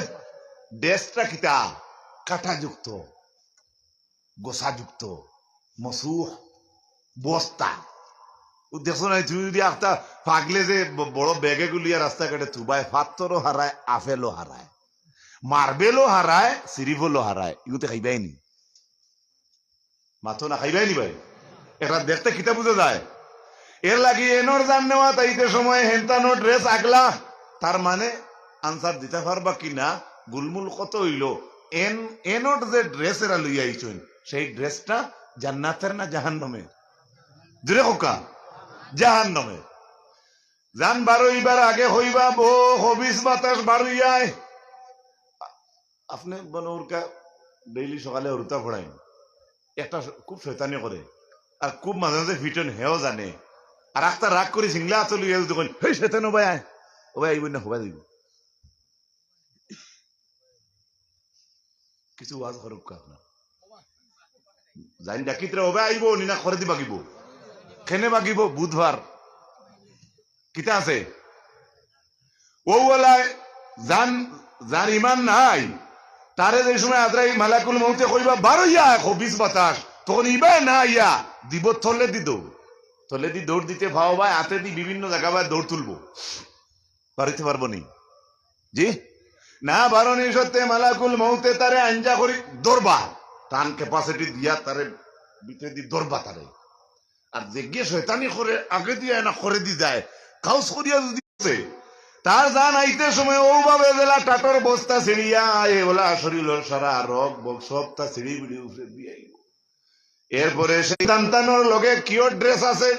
ড্রেসটা কিতা? কাটাযুক্ত, গোছাযুক্ত, মসুহ, বস্তা। ও দেখছো না, তুমি যদি একটা পাগলে যে ব-, বড় ব্যাগে গুলিয়া রাস্তাঘাটে থুবায়, পাত্থরও হারায়, আপেলও হারায়, মার্বেলও হারায়, সিরিফলও হারায়, ইগুতে খাইবায় নি? মাতো না, খাইবায় নি ভাই? এটা দেখতে কিতা বুঝা যায়? এর লাগি এনর জান নেওয়াত আইতে সময় হেনতানো ড্রেস আগলা, তার মানে আনসার দিতা পারবা কি না, গুলমুল কত অইলো? এন, এনর যে ড্রেস এরা লইয়া আইছইন, সেই ড্রেসটা জান্নাতের না জাহান্নামের? জুরে কউক্কা, জাহান্নামে। জান বারইবার আগে কইবা, "বো, খবিছ বাতাস বারইয়ায়।" আপনে বনরকা ডেইলি সকালে হুরুতা পড়াইন, একটা শ-, খুব শয়তানি করে, আর খুব মাঝে মাঝে ফিটন, হেও জানে। আর আখতা রাগ করি সিংলা আতো লইয়া যদি কইন, "হেই শয়তান, ও ভাই আয়, ও ভাই আইব না, ও ভাই আইব।" কিছু ওয়াজ করউক্কা আপনার। জানি ডাকিতরা ও ভাই আইব, নি না খরে দি বাগিব। কেনে বাগিব? বুধবার। কিতা আছে? ও ওলায় জান, যার ইমান নাই, তারে যে সময় আজরাইল মালাকুল মউতে কইবা, "বারইয়া আয়, খবিছ বাতাস", তখন ইবায় না আইয়া দিব তলেদি দৌড়। তলেদি দৌড় দিতে পাও বায়, আতেদি বিভিন্ন জাগা বায় দৌড় তুলবো। বারইতে পারবো নি? জি? না বারনি সত্ত্বে মালাকুল মউতে তারে আঞ্জা করি ধরবা। তান capacity দিয়া তারে ভিতরেদি ধরবা তারে। আর যেগিয়ে শয়তানি করে, আগেদি আয় না খরেদি যায়, কাউস করিয়া যদি আছে, তার জান আইতে সময় অউ ভাবে যেলা টাটর বস্তা ছিড়িয়া আয়, ওলা শরীলর সারা রগ বগ সবতা ছিড়ি বিড়ি উপরেদি আইব। এরপরে সেই সন্তানর লগে কিওর dress আছে?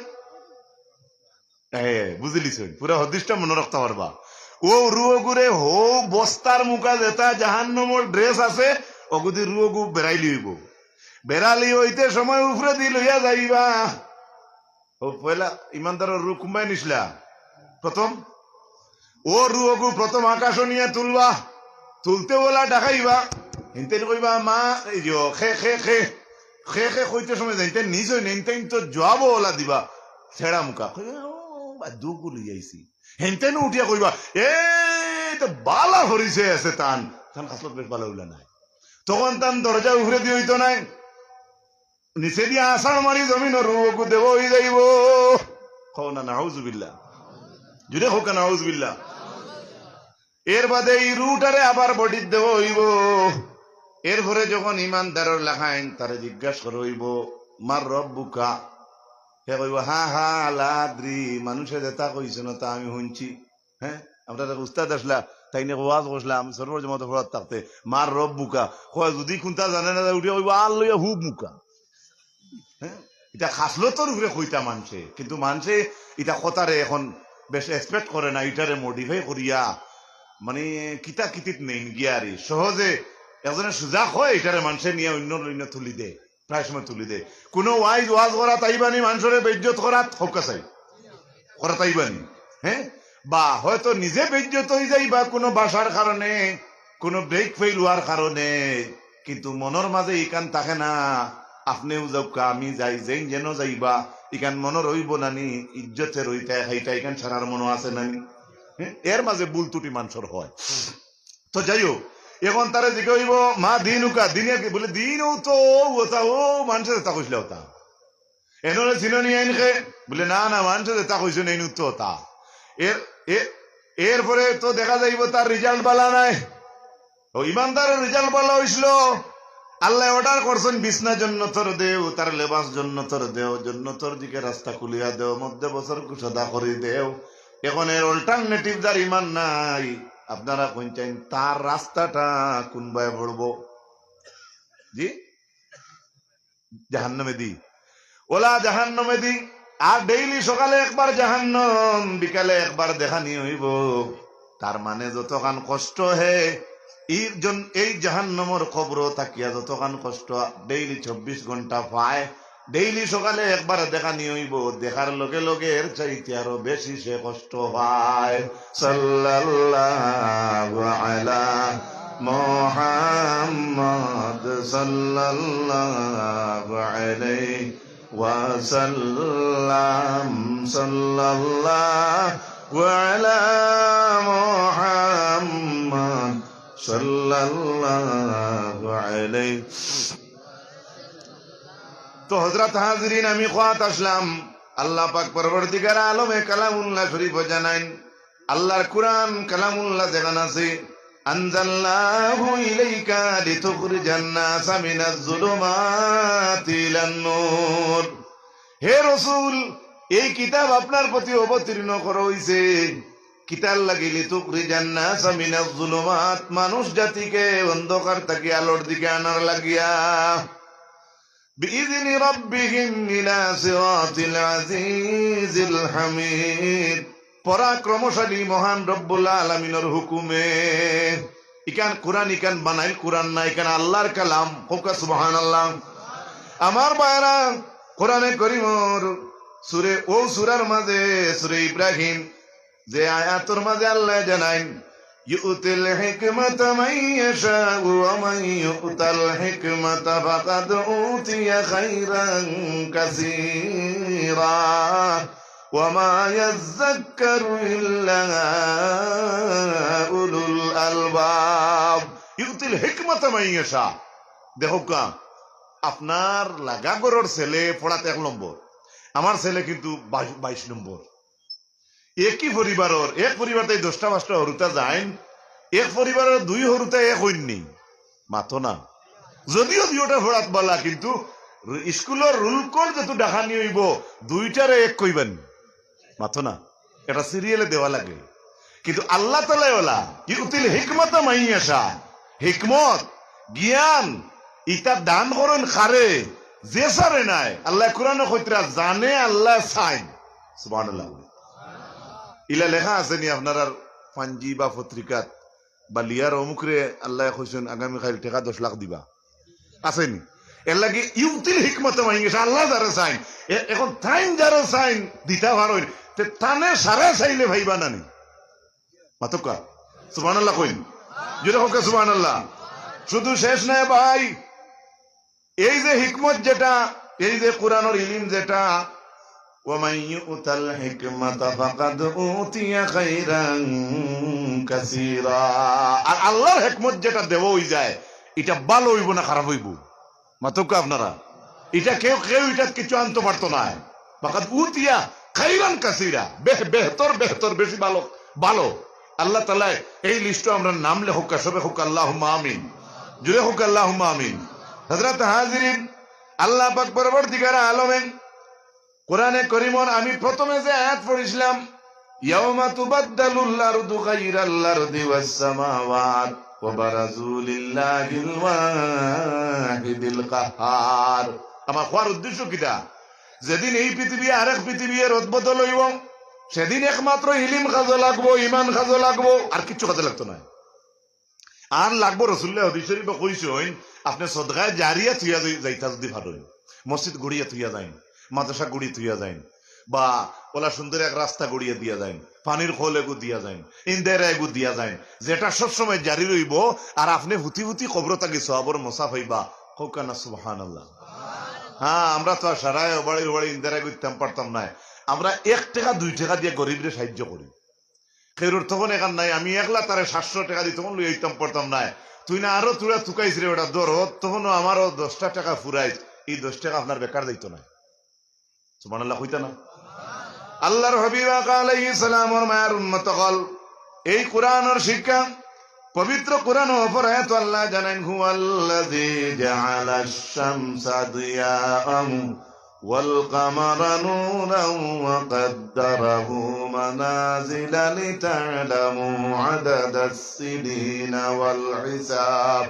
এ, বুঝিলিছইন, পুরা হাদিসটা মনো রাখতা পারবা। অউ রুহগুরে হউ বস্তার মুখা যেতা জাহান্নামর dress আছে, অগুদি রুহগু বেরাইলি অইব। বেরালি অইতে সময় উপরেদি লইয়া যাইবা। অউ পয়লা ইমানদারর রুহ কুনবায় নিছলা? প্রথম। অউ রুহগু প্রথম আকাশো নিয়া তুলবা, তুলতে ওলা ডাকাইবা, হিনতেন কইবা, "মা, এই যে, খে, খে, খে।" খে, খে কইতে সময় যাইতে নিজ অইন, হিনতেন তো জবাবও ওলা দিবা, ছেড়া মুখা। কইবা, "ও, বা দুগু লইয়া আইছি।" হিনতেন উঠিয়া কইবা, "এ, তো বালা হরিছে আছে তান, তান খাসলত বেশ বালা অইলা নায়।" তখন তান দরজা উপরেদি অইতো নায়। নিচেদি আছাড় মারি জমিনো রুহগু দেওয়া অই যাইব। কও না, নাউজুবিল্লাহ। জুরে কউক্কা, নাউজুবিল্লাহ। এর বাদে ই রুহটারে আবার বডিত দেওয়া অইব। এরপরে যখন ইমানদারর লাখাইন তারে জিজ্ঞাস করা অইব, "মান রব্বুকা?" হে কইব, "হা হা, লা আদরি, মানষে যেতা কইছইন অতা আমি হুনছি।" হ্যাঁ, আমরার এক উস্তাদ আছলা, তাইন এক ওয়াজ করছলা, আমি সরোয়ার জমাতো পড়াত থাকতে, "মান রব্বুকা?" কয়, যদি কুনতা জানে না, উঠিয়া কইব, "আল লইয়া হুব মুকা।" হ্যাঁ, ইটা খাসলতর উপরে কইতা মানষে, কিন্তু মানষে ইটা কথারে এখন বেশ expect করে না, ইটারে modify করিয়া, মানে, কিতা কিতিত নেইন গিয়া আরি। সহজে একজনে সুজা কয়, ইটারে মানষে নিয়া অইন্য অইন্য তুলি দেয়। প্রায় সময় তুলি দেয়। কুনু ওয়াইজ ওয়াজ করাত আইবানি, মানষরে বেইজ্জত করাত, কউক্কা চাই, করাত আইবানি, হ্যাঁ? বা হয়তো নিজে বেইজ্জত অই যাইবা কুনু ভাষার কারণে, কুনু break fail অওয়ার কারণে, কিন্তু মনর মাঝে ইখান থাকে না। আপনেও যাউক্কা, আমি যাই, যেইন যেন যাইবা, ইখান মনো রইব নানি, ইজ্জতে রইতা খাইতা, ইখান সারার মনো আছে নানি? হ্যাঁ? এর মাঝে ভুল ত্রুটি মানষর হয়। তো যাই হোক, এখন তারে জিকা অইব, "মা দিনুকা?" দিনে কি? বলে, "দিন অউ তো, অউ অতা, অউ মানষে যেতা কইছলা অতা।" এনরে চিনো নি এইন খে? বলে, "না, না, মানষে যেতা কইছইন এইন তো অতা।" এর, এ-, এরপরে তো দেখা যাইব তার result বালা নায়। অউ ইমানদারর result বালা অইছিল, আল্লায় order করছইন, "বিছনা জন্নতর দেও, তার লেবাস জন্নতর দেও, জন্নতর দিকে রাস্তা খুলিয়া দেও, মধ্যে বছর কুশাদা করি দেও।" এখন এর alternative যার ইমান নাই, আপনারা কইন চাইন, তার রাস্তাটা কুনবায় পড়ব? জি, জাহান্নামেদি। ওলা জাহান্নামেদি। আর daily সকালে একবার জাহান্নাম, বিকালে একবার দেখানি অইব। তার মানে যতখান কষ্ট হে, ই জন-, এই জাহান্নামর কবরো থাকিয়া যতখান কষ্ট daily চব্বিশ ঘন্টা পায়, daily সকালে একবার দেখানি অইব, দেখার লগে লগে এর চাইতে আরো বেশি সে কষ্ট পায়। সাল্লাল্লাহু আলা মুহাম্মদ সাল্লাল্লাহু আলাইহি ওয়াসাল্লাম, সাল্লাল্লাহু আলা মুহাম্মদ সাল্লাল্লাহু আলাইহি। তো হযরত হাজিরিন, আমি কওয়াত আছলাম, আল্লাহ পাক পরওয়ারদিগার আলমে কালামুল্লাহ শরীফো জানাইন, আল্লাহর কুরআন কালামুল্লাহ যেখান আছে, "আনজালনাহু ইলাইকা লিতুখরিজান নাসা মিনাজ জুলুমাতি ইলান নূর।" হে রসুল, এই কিতাব আপনার প্রতি অবতীর্ণ করা অইছে। কিতার লাগি? "লিতুখরিজান নাসা মিনাজ জুলুমাত", মানুষ জাতিকে অন্ধকার থাকি আলোর দিকে আনার লাগিয়া। بإذن ربهم إلى صراط العزيز الحميد। পরাক্রমশালী মহান রব্বুল আলামিনর হুকুমে। ইখান কুরআন, ইখান বানাইল কুরআন না, ইখান আল্লাহর কালাম। কউক্কা সুবহানাল্লাহ। আমার ভাইরা, কুরআনে করিমর সুরে, অউ সুরার মাঝে, সুরে ইব্রাহিম, যে আয়াতর মাঝে আল্লায় জানাইন, يؤتي الحكمة من يشاء ومن يؤت الحكمة فقد أوتي خيرا كثيرا وما يذكر إلا أولو الألباب। يؤتي الحكمة من يشاء। দেখউক্কা, আপনার লাগা ঘরর ছেলে পড়াত এক নম্বর, আমার ছেলে কিন্তু বাইশ, বাইশ নম্বর। একই পরিবারর, এক পরিবার থাকি দশটা পাঁচটা হুরুতা যাইন, এক পরিবারর দুই হুরুতা এক অইন নি, মাতো না। যদিও দুইওটা পড়াত বালা, কিন্তু স্কুলর রুলকর যেতু ডাকানি অইবো, দুইটারে এক কইবা নি, মাতো না। এটা সিরিয়ালে দেওয়া লাগে। কিন্তু আল্লাহ তাআলায় অলা, يؤتي الحكمة من يشاء। হিকমত, জ্ঞান, ইতা দান করইন কারে? যে ছাড়ে নায়। আল্লায় কুরআনো কইতরা, জানে আল্লায় চাইন। সুবহানাল্লাহ। ইলা লেখা আছে নি আপনারার পাঞ্জি বা পত্রিকাত, বা লিয়ার অমুকরে আল্লায় কইছইন আগামী কাইল টেকা দশ লাখ দিবা? আছে নি? এরলাগি يؤتي الحكمة من يشاء, আল্লায় যারে চাইন। এ-, এখন তাইন যারে চাইন দিতা পারইন, তে তানে সারা চাইলে পাইবা না নি? মাতউক্কা। সুবহানাল্লাহ কইন। জোরে কউক্কা সুবহানাল্লাহ। শুধু শেষ নায় ভাই, এই যে হিকমত যেটা, এই যে কুরআনর ইলিম যেটা, ومن يؤت الحكمة فقد أوتي خيرا كثيرا। আর আল্লাহর হিকমত যেটা দেওয়া অইযায়, ইটা ভালা অইবো না খারাপ অইবো? মাতউক্কা আপনারা। ইটা কেউ, কেউ ইটাত কিচ্ছু আনতো পারতো নায়। فقد أوتي خيرا كثيرا। বেহ-, বেহতর, বেহতর, বেশি ভালো, ভালো। আল্লাহ তাআলায় এই লিস্টো আমরার নাম লেখউক্কা, সবে কউক্কা আল্লাহুম্মা আমিন। জোরে কউক্কা আল্লাহুম্মা আমিন। হযরত হাজিরিন, আল্লাহ পাক পরওয়ারদিগারে আলমে কুরআনে করিমর আমি প্রথমে যে আয়াত পড়ছিলাম, يوم تبدل الأرض غير الأرض والسماوات وبرزوا لله الواحد القهار। আমার কওয়ার উদ্দেশ্য কিতা? যেদিন এই পৃথিবী আরেক পৃথিবী রদবদল অইবো, সেদিন একমাত্র ইলিম কাজো লাগবো, ইমান কাজো লাগবো, আর কিচ্ছু কাজো লাগতো নায়। আর লাগবো, রসুলুল্লায় হাদিস শরিফো কইছইন, আপনে সদকায়ে জারিয়া থুইয়া যাই-, যাইতা যুদি পারইন, মসজিদ গড়িয়া থুইয়া যাইন, মাদ্রাসা গড়ি থুইয়া যাইন, বা অলা সুন্দর এক রাস্তা গড়িয়া দিয়া যাইন, পানির কল এগু দিয়া যাইন, ইন্দাইরা এগু দিয়া যাইন, যেটা সবসময় জারি রইবো, আর আপনে ফুতি ফুতি কবরো থাকি সওয়াবর মছা পাইবা। কউক্কা না সুবহানাল্লাহ। হ্যাঁ, আমরা তো আর সারায় অবাড়ি অবাড়ি ইন্দাইরা এগু দিতাম পারতাম নায়। আমরা এক টেকা দুই টেকা দিয়া গরিবরে সাহায্য করি। কেউরর তখন এখান নাই, আমি একলা তারে সাতশো টেকা দি তখন লইয়া আইতাম পারতাম নায়। তুই না আরো তুরা তুকাইছ রে বেটা, ধর, অত তখনও আমারও দশটা টেকা ফুরাইছ, এই দশ টেকা আপনার বেকার যাইতো নায়। সুবহানাল্লাহ কইতা না? আল্লাহর হাবিব আকা আলাইহিস সালামর মায়ার উম্মত অকল, এই কুরআনর শিক্ষা, পবিত্র কুরআনর অপর আয়াতো আল্লায় জানাইন, هو الذي جعل الشمس ضياء والقمر نورا وقدره منازل لتعلموا عدد السنين والحساب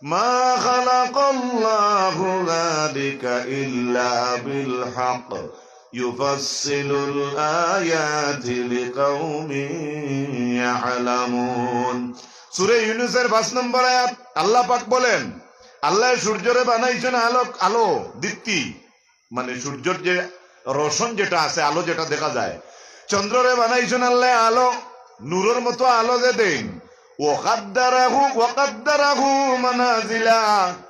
ما خلق الله ذلك إلا بالحق يفصل الآيات لقوم يعلمون। সূরা ইউনূসর পাঁচ নম্বর আয়াত, আল্লাহ পাক বলেন, আল্লায় সূর্যরে বানাইছইন আলোক, আলো, দীপ্তি, মানে সূর্যর যে রোশন যেটা আছে, আলো যেটা দেখা যায়, চন্দ্ররে বানাইছইন আল্লায় আলো, নূরর মতো আলো যে দেইন। وقدره، وقدره منازل,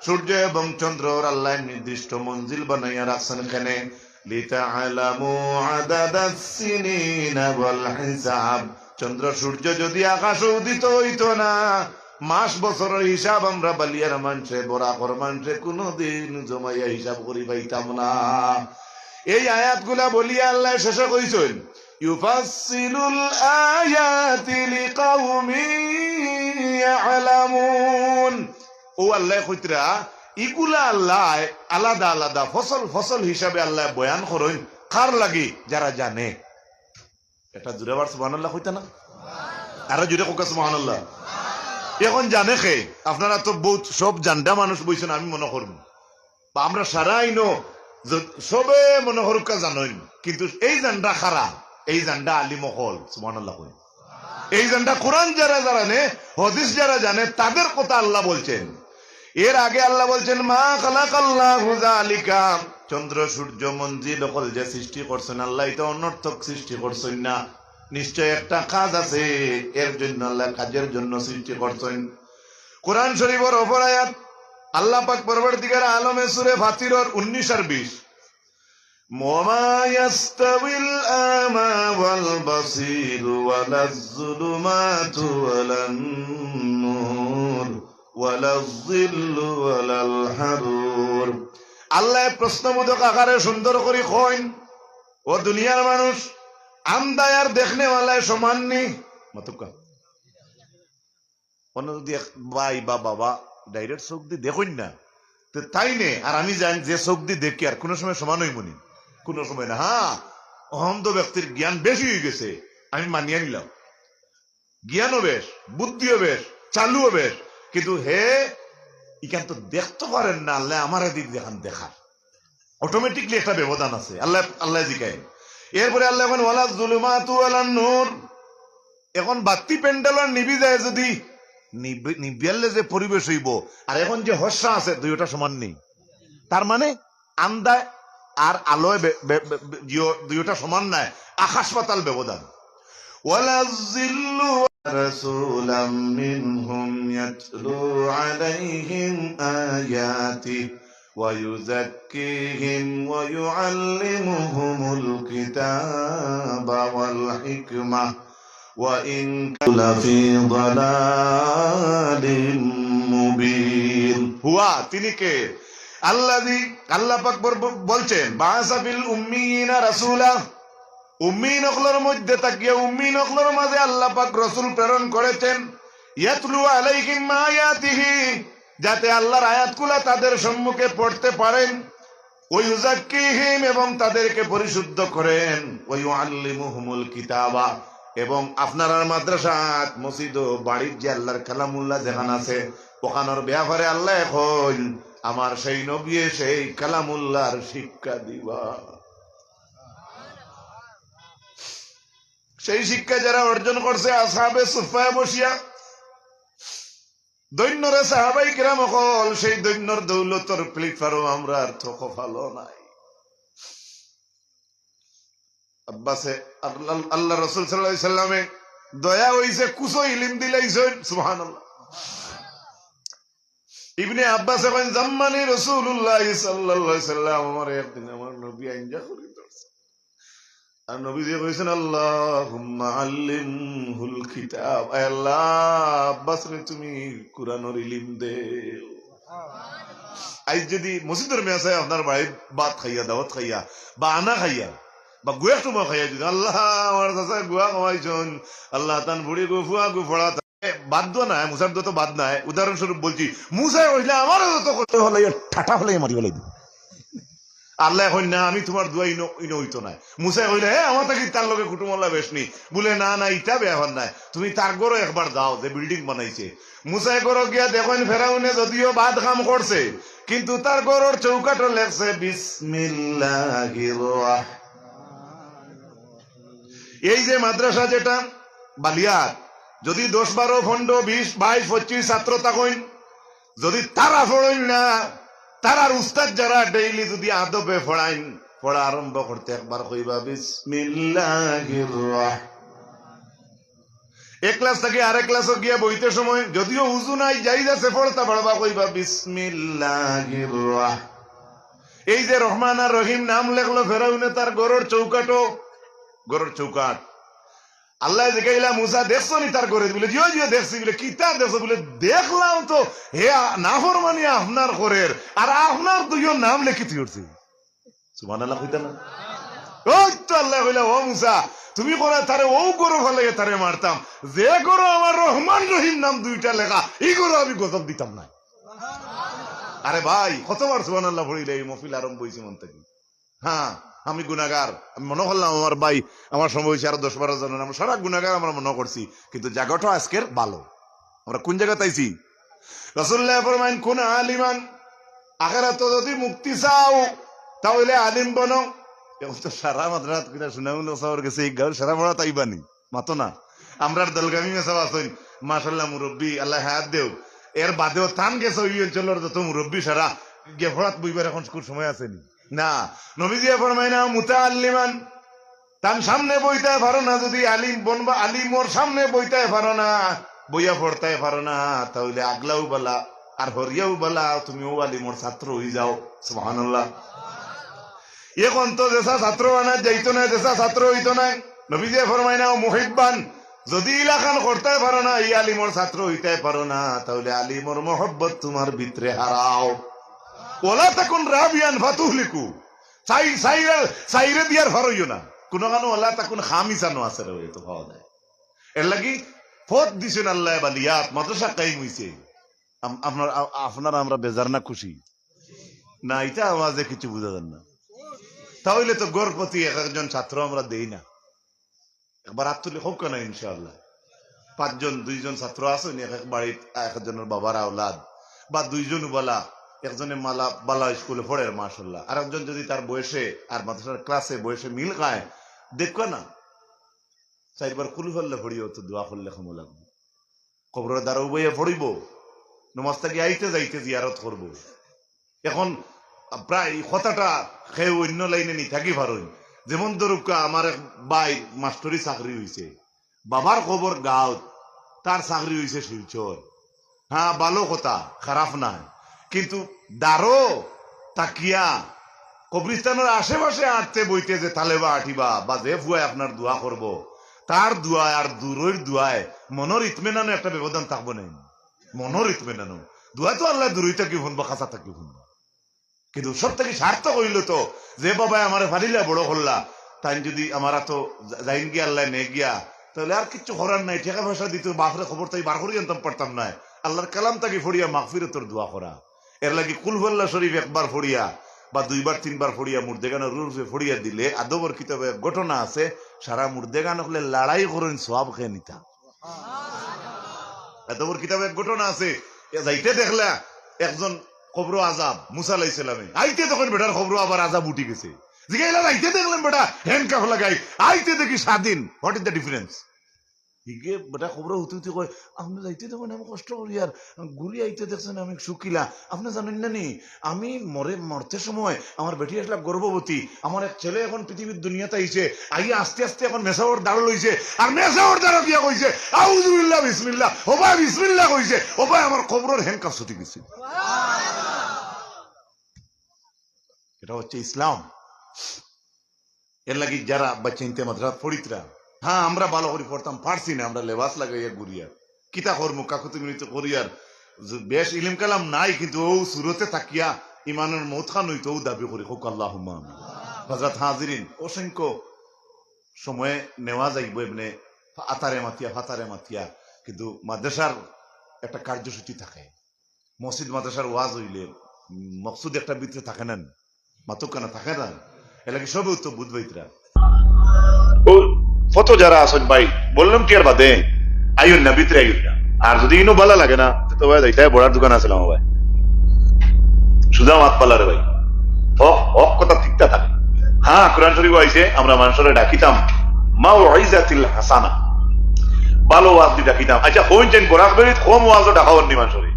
সূর্য এবং চন্দ্রর আল্লায় নির্দিষ্ট মঞ্জিল বানাইয়া রাখছইন কেনে? لتعلموا عدد السنين والحساب। চন্দ্র সূর্য যুদি আকাশো উদিত অইতো না, মাস বছরর হিসাব আমরা বালিয়ার মানষে, বরাকর মানষে কুনুদিন জমাইয়া হিসাব করি পাইতাম না। এই আয়াতগুলা বলিয়া আল্লায় শেষে কইছইন, يفصل الآيات لقوم يعلمون। অউ আল্লায় কইতরা, ইগুলা আল্লায় আলাদা আলাদা ফসল ফসল হিসাবে আল্লায় বয়ান করইন। কার লাগি? যারা জানে। এটা জুরে আবার সুবহানাল্লাহ কইতা না? আরো জুরে কউক্কা সুবহানাল্লাহ। এখন জানে কে? আপনারা তো বউত সব জানডা মানুষ বইছইন, আমি মনো করমু। বা আমরা সারা ইনো য-, সবে মনে করুক্কা জানইন, কিন্তু এই জানটা খারা, এই জানটা আলিম অকল, সুবহানাল্লাহ কই। এই জানটা কোরআন যারা জানে, হাদিস যারা জানে, তাদের কথা আল্লাহ বলছেন। এর আগে আল্লাহ বলছেন, "মা খালাকাল্লাহু যালিকা", চন্দ্র, সূর্য, মঞ্জিল অকল যে সৃষ্টি করছেন আল্লাহ, এটা অনর্থক সৃষ্টি করছেন না, নিশ্চয় একটা কাজ আছে, এর জন্য আল্লাহ কাজের জন্য সৃষ্টি করছেন। কোরআন শরীফের অপর আয়াত, আল্লাহ পাক পরওয়ারদিগার আলমে সূরা ফাতিরর উনিশ আর বিশ, "ওয়া মা ইয়াস্তাবিল আমা ওয়াল বাসীর ওয়ালায যুলুমাতু ওয়ালান নূর ওয়ালায যিল্লু ওয়ালাল হারুর।" আল্লাহ প্রশ্নবোধক আকারে সুন্দর করি কইন, "ও দুনিয়ার মানুষ, আন্দায় আর দেখনেওয়ালায় সমান নি?" মাতুক্কা। অন্য যদি এক ভাই বা বাবা direct চোখ দি দেখইন না, তে তাই নে, আর আমি জানি যে চোখ দি দেখি আর কোনো সময় সমান অইমু নি? কোনো সময় না। হ্যাঁ, অন্ধ ব্যক্তির জ্ঞান বেশি অই গেছে, আমি মানিয়া নিলাম, জ্ঞানও বেশ, বুদ্ধিও বেশ, চালুও বেশ, কিন্তু হে ইখান তো দেখতে পারেন না, আল্লাহ আমার এদিক যেখান দেখার। Automatically একটা ব্যবধান আছে। আল্লাহ, আল্লাহ জিকাইন। এরপরে আল্লাহ কইন, "ওয়ালায যুলুমাতু ওয়ালান নূর।" এখন বাত্তি প্যান্ডেলর নিবি যায় যদি, নিবি-, নিবিয়ালে যে পরিবেশ অইবো, আর এখন যে হর্ষা আছে, দুইটা সমান নি। তার মানে আন্দায় আর আলোয় বে-, বে-, বে-, বে-, জিও-, দুইটা সমান নায়, আকাশ পাতাল ব্যবধান। ওয়ালায যিল্লু রাসূলাম মিনহুম ইয়াতলু আলাইহিম আয়াতিহি ওয়া ইউযাক্কিহিম ওয়া ইউআল্লিমুহুমুল কিতাবা ওয়াল হিকমাহ ওয়া ইন কানু লাফি দালালিম মুবিন। হুয়া, তিনি কে? আল্লাযী, আল্লাহ পাক বর-, বলছেন, "বাআসা ফিল উম্মিয়িনা রাসূলা।" উম্মিয়িন অকলর মধ্যে থাকিয়া উম্মিয়িন অকলর মাঝে আল্লাহ পাক রসুল প্রেরণ করেছেন। "ইয়াতলু আলাইহিম আয়াতিহি", যাতে আল্লাহর আয়াতগুলা তাদের সম্মুখে পড়তে পারেন। "ওয়া ইউযাক্কিহিম", এবং তাদেরকে পরিশুদ্ধ করেন। "ওয়া ইউআল্লিমুহুমুল কিতাবা", এবং আপনারার মাদ্রাসাত, মসজিদ ও বাড়ির যে আল্লাহর কালামুল্লাহ যেখান আছে, ওখানোর ব্যাপারে আল্লাহ এখন আমার সেই নবী সেই কালামুল্লাহর শিক্ষা দিবা। সেই শিক্ষা যারা অর্জন করছে আসহাবে সুফফায় বসিয়া, ধন্য রে সাহাবাই কিরাম অকল, সেই ধন্যর দৌলতর প্লেটফর্ম আমরার তো কপালো নাই। আব্বাসে, আল্লাহ, আল্লাহ রসুল সাল্লাল্লাহু আলাইহি সাল্লামে দয়া অইছে, কুছো ইলিম দিলাইছইন, সুবহানাল্লাহ। ইবনে আব্বাসে কইন, "জাম্মানি রাসূলুল্লাহ সাল্লাল্লাহু আলাইহি সাল্লাম", আমার একদিন আমার নবী আইঞ্জা করি ধরছে। আর নবীজি কইছেন, "আল্লাহুম্মা আল্লিমহুল কিতাব।" আয় আল্লাহ, আব্বাসরে তুমি কোরআনর ইলিম দেও। আইজ যদি মসজিদর মেসায় আপনার বাড়িত ভাত খাইয়া, দাওয়াত খাইয়া, বা আনা খাইয়া, বা গুয়া সময় খাইয়া যদি, "আল্লাহ, আমার চাচায় গুয়া খাওয়াইছইন, আল্লাহ, তান বুড়ি গু, ফুয়া গু, ফড়া তা-", এ, বাদ দোয়া নাই, মুসার দোয়া তো বাদ নাই। উদাহরণস্বরূপ বলছি, মুসায় কইলে আমারও যত কষ্ট হলে, ঠাটা হলে মারি ফেলাই দিব। আল্লাহ কইন না, "আমি তোমার দোয়া ইনো, ইনো অইতো নায়।" মুসায় কইলে, "হে, আমার থাকি তার লগে কুটুমল্লা বেশ নি।" বলে, "না, না, ইটা ব্যাপার নায়। তুমি তার ঘরো একবার যাও, যে building বানাইছে।" মুসায় ঘরো গিয়া দেখইন, ফেরাউনে যদিও বাদ কাম করছে, কিন্তু তার ঘরর চৌকাঠো লেখছে, "বিসমিল্লাহির রহমানির।" এই যে মাদ্রাসা যেটা বালিয়ার, যদি দশ, বারো, পনেরো, বিশ, বাইশ, পঁচিশ ছাত্র থাকইন, যদি তারা পড়ইন না, তারার উস্তাদ যারা daily যদি আদবে পড়াইন, পড়া আরম্ভ করতে একবার কইবা, "বিসমিল্লাহির রহমান।" এক ক্লাস থাকি আরেক ক্লাসো গিয়া বইতে সময় যদিও উজু নাই, জাইজ আছে, পড়তা পারবা, কইবা, "বিসমিল্লাহির রহমান।" এই যে রহমান আর রহিম নাম লেখলো ফেরাউনে তার ঘরর চৌকাঠো, ঘরর চৌকাঠ। আল্লায় জিকাইলা, "মুসা, দেখছো নি তার ঘরে?" বলে, "জিও, জিও, দেখছি।" বলে, "কিতা দেখছো?" বলে, "দেখলাম তো, হে আ-, নাফরমানি আপনার ঘরের, আর আপনার দুইও নাম লেখি থুই উঠছে।" সুবহানাল্লাহ কইতা না? ওই তো আল্লায় কইলা, "ও মুসা, তুমি কইরা তারে অউ ঘরো ফালাইয়া তারে মারতাম, যে ঘরো আমার রহমান রহিম নাম দুইটা লেখা, ই ঘরো আমি গজব দিতাম না।" আরে ভাই, কতবার সুবহানাল্লাহ পড়িলে এই মহফিল আরম্ভ অইছে মন থাকি। হ্যাঁ, আমি গুনাগার, আমি মনো করলাম আমার ভাই, আমার সময় অইছে আরো দশ বারো জনর, আমরা সারা গুনাগার আমরা মনো করছি, কিন্তু জাগাটা আজকের ভালো। আমরা কোন জাগাত আইছি? রাসূলুল্লায় ফরমাইন, "কুন আলিমান", আখেরাতো যদি মুক্তি চাও, তাইলে আলিম বনো। অখন তো সারা মাদ্রাসাত কিনা সুনামুল সাবর গেছে, ই গাউর সারা পড়া তাই বানি মাতো না। আমরার দলগামী মেসাব আছইন, মাশাআল্লাহ, মুরব্বি, আল্লায় হায়াত দেও। এর বাদেও তান গেছে ওই অঞ্চলর যত মুরব্বি সারা গিয়া পড়াত বইবার অখন কুনু সময় আছে নি? না। নবীজিয়ে ফরমাইন না, মুতাআল্লিমান, তান সামনে বইতায় পারো না, যদি আলিম বনবা, আলিমর সামনে বইতায় পারো না, বইয়া পড়তায় পারো না, তাইলে আগলাও বালা, আর হরিয়াও বালা, তুমি অউ আলিমর ছাত্র অই যাও। সুবহানাল্লাহ। অখন তো যেসা ছাত্র বানা যাইতো না, যেসা ছাত্র অইতো না। নবীজিয়ে ফরমাইন না, ও মুহিব্বান, যদি ইলাখান করতায় পারো না, ই আলিমর ছাত্র অইতায় পারো না, তাইলে আলিমর মহব্বত তুমার ভিতরে হারাও। ওয়ালা তাকুন রাবিয়ান ফাতুহলিকু। চাই-, চাইরে, চাইরে দিয়ার ফারইও না। কুনুখানো ওয়ালা তাকুন খামিসানো আছে রে, অউ তো পাওয়া যায়। এরলাগি পথ দিছইন আল্লায় বালিয়াত, মাদ্রাসা কায়েম অইছে। আম-, আপনার, আ-, আপনারা আমরা বেজার না খুশি? না, ইতা আওয়াজে কিছু বুঝা যার না। তাইলে তো ঘর প্রতি এক একজন ছাত্র আমরা দেই না। একবার আত তুলি কউক্কা না ইনশাআল্লাহ। পাঁচজন, দুইজন ছাত্র আছইন, এক এক বাড়িত এক একজনর বাবার আওলাদ, বা দুইজন বালা, একজনে মালা, বালা স্কুলে পড়ের মাশাআল্লাহ, আর একজন যদি তার বয়সে আর মাদ্রাসার ক্লাসে বয়সে মিল খায়, দেখবা না, চাইরবার কুলহু আল্লাহ পড়িয়া তো দোয়া করলে কামো লাগবো। কবরর দ্বারো বইয়া পড়িবো, নমাজ থাকি আইতে যাইতে জিয়ারত করবো। অখন প্রায় কথাটা কেউ অইন্য লাইনে নি থাকি পারইন। যেমন ধরুক্কা, আমার এক ভাইর মাস্টরি চাকরি অইছে, বাবার কবর গাঁওত, তার চাকরি অইছে শিলচর। হ্যাঁ, ভালো কথা, খারাপ নায়, কিন্তু দ্বারো থাকিয়া কবরস্থানর আশেপাশে আটতে বইতে যে তালেবা আটিবা বা যে ফুয়ায় আপনার দোয়া করবো, তার দোয়ায় আর দূরইর দোয়ায় মনর ইতমিনানো একটা ব্যবধান থাকবো না নি? মনর ইতমিনানো। দোয়া তো আল্লায় দূরই থাকি হুনবা, কাছা থাকি হুনবা। কিন্তু সব থাকি সার্থক অইলো তো, যে বাবায় আমারে ফালিলা বড় করলা, তাইন যদি আমার আতো যা-, যাইন গিয়া, আল্লায় নেইন গিয়া, তাইলে আর কিচ্ছু করার নাই। টেকা পয়সা দিতো, বাফরে কবর থাকি বার করি আনতাম পারতাম নায়। আল্লার কালাম থাকি পড়িয়া মাগফিরতর দোয়া করা। এরলাগি কুলহু আল্লাহ শরিফ একবার পড়িয়া বা দুইবার তিনবার পড়িয়া মুর্দেগানর রুহর উপরে পড়িয়া দিলে আদবর কিতাবো এক ঘটনা আছে, সারা মুর্দেগান অকলে লড়াই করইন সওয়াব কে নিতা। আদবর কিতাবো এক ঘটনা আছে, এ যাইতে দেখলা একজন কবরো আজাব, মুসা আলাইহিস সালামে। আইতে দেখইন বেটার কবরো আবার আজাব উঠি গেছে। জিগাইলা, যাইতে দেখলাম বেটা handcuff লাগাই, আইতে দেখি স্বাধীন। What is the difference? হিগে বেটা কবরো হুতি হুতি কয়, "আপনে যাইতে দেখইন আমি কষ্ট করিয়ার, ঘুরি আইতে দেখছইন আমি সুখিলা। আপনে জানইন না নি, আমি মরে, মরতে সময় আমার বেটি আছলা গর্ভবতী, আমার এক ছেলে অখন পৃথিবীর দুনিয়াত আইছে, আইয়া আস্তে আস্তে অখন মেসাবর দ্বারো লইছে, আর মেসাবর দ্বারো গিয়া কইছে, 'আউযুবিল্লাহ, বিসমিল্লাহ', ওবায় বিসমিল্লাহ কইছে, ওবায় আমার কবরর handcuff ছুটি গেছে।" এটা হচ্ছে ইসলাম। এরলাগি যারা বাচ্চাইন্তে মাদ্রাসাত পড়িতরা, হ্যাঁ, আমরা ভালো করি পড়তাম পারছি না, আমরা লেবাস লাগাইয়া ঘুরিয়ার, কিতা করমু, কাকুতি মিনতি করিয়ার, জ-, বেশ ইলিম কালাম নাই, কিন্তু অউ সুরতে থাকিয়া ইমানর মউত খান অইতো, অউ দাবি করি, কউক্কা আল্লাহুম্মা আমিন। হযরত হাজিরিন, অসংখ্য সময় নেওয়া যাইবো এমনে আতারে মাতিয়া, ফাতারে মাতিয়া, কিন্তু মাদ্রাসার একটা কার্যসূচি থাকে। মসজিদ মাদ্রাসার ওয়াজ অইলে, উম, মকসুদ একটা ভিতরে থাকে না নি? মাতুক্কা না, থাকে না? এরলাগি সবে উত্তর বুঝবাইতরা। ও, কত যারা আছইন ভাই, বললাম কি আর বাদে, আইও না, ভিতরে আইও না। আর যদি ইনো ভালা লাগে না, তো ভাই, যাইতায় বড়ার দোকান আছে আমার ভাই। সুজা মাত পালা রে ভাই। হক, হক কথা ঠিকতা থাকে। হ্যাঁ, কোরআন শরিফো আইছে, আমরা মানষরে ডাকিতাম, মাউইজাতিল হাসানা। ভালো ওয়াজ দি ডাকিতাম। আচ্ছা, কইন চাইন বরাক ভ্যালিত কম ওয়াজো ডাকা অর নি মানষরে?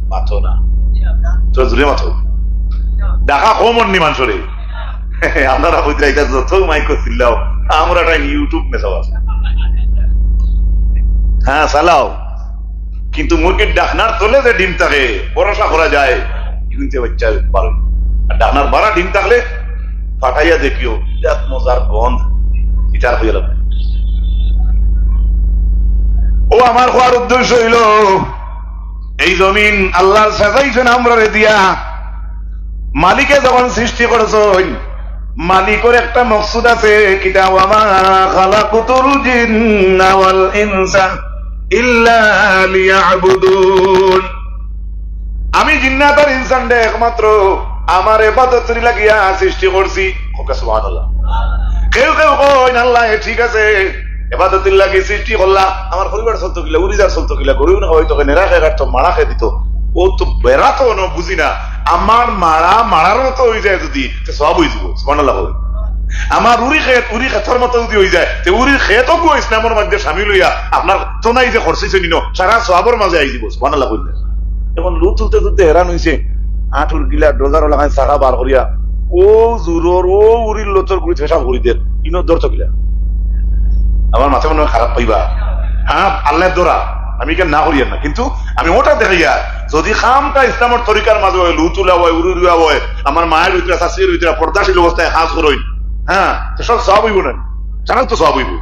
মাতো না। তো জুরে মাতো। ডাকা কম অর নি মানষরে? আপনারা কইতরা ইটা যত মাইকো চিল্লাও, আমরা একটা YouTube মেসাব আছে। হ্যাঁ, চালাও। কিন্তু মুরগির ডাকনার তলে যে ডিম থাকে, ভরসা করা যায়, ইগুইন্তে বাচ্চা পারে। আর ডাকনার বারা ডিম থাকলে ফাটাইয়া দেখিও, বিরাট মজার গন্ধ। ইটার হইয়া লাগবে। ও আমার কওয়ার উদ্দেশ্য অইলো, এই জমিন আল্লায় সাজাইছইন আমরারে দিয়া। মালিকে যখন সৃষ্টি করছইন, মালিকর একটা মকসুদ আছে, কিতা? ওয়া মা খালাকতুল জিন্না ওয়াল ইনসা ইল্লা লিয়াবুদুন। আমি জিন্নাত আর ইনসানরে একমাত্র আমার ইবাদতর লাগিয়া সৃষ্টি করছি। কউক্কা সুবহানাল্লাহ। কেউ কেউ কইন, আল্লাহ, এ ঠিক আছে, ইবাদতর লাগি সৃষ্টি করলা, আমার পরিবার চলতো কিলা, রুজিদার চলতো কিলা, গরু না হয়তো কেনে রাখে কাটতো, মারা খেয়ে দিত, ও তো বেড়াতো না, বুঝি না। আমার মাড়া মাড়ার মতো অইযায় যুদি, তে সওয়াব অইযিবো। সুবহানাল্লাহ কইন। আমার উরি খেত উরি খেতর মতো যুদি অইযায়, তে উরির খেতও গু ইসলামর মাঝে শামিল অইয়া আপনার থনাই যে খরচ অইছে নিনো, সারা সওয়াবর মাঝে আইযিবো। সুবহানাল্লাহ কইন। এখন লুত তুলতে তুলতে হেরান অইছে, আঁটুর গিলা ডোজারও লাগাইন চাকা বার করিয়া, ও জুরর, ও উরির লতর গুড়ি পেশাব করি দের, ইনো দর তো গিলা। আমার মাথা মনে অয় খারাপ পাইবা। হ্যাঁ, আল্লাহ দরা, আমি কেন না করিয়ার না, কিন্তু আমি ওটা দেখাইয়ার, যুদি কামটা ইসলামর তরিকার মাঝে অয়, লুত তুলা অয়, উরি রুয়া অয়, আমার মায়ের ভিতরে, শাশুড়ির ভিতরে পর্দাশীল অবস্থায় কাজ করইন, হ্যাঁ, তো সব সওয়াব অইবো না? সারাও তো সওয়াব অইবো।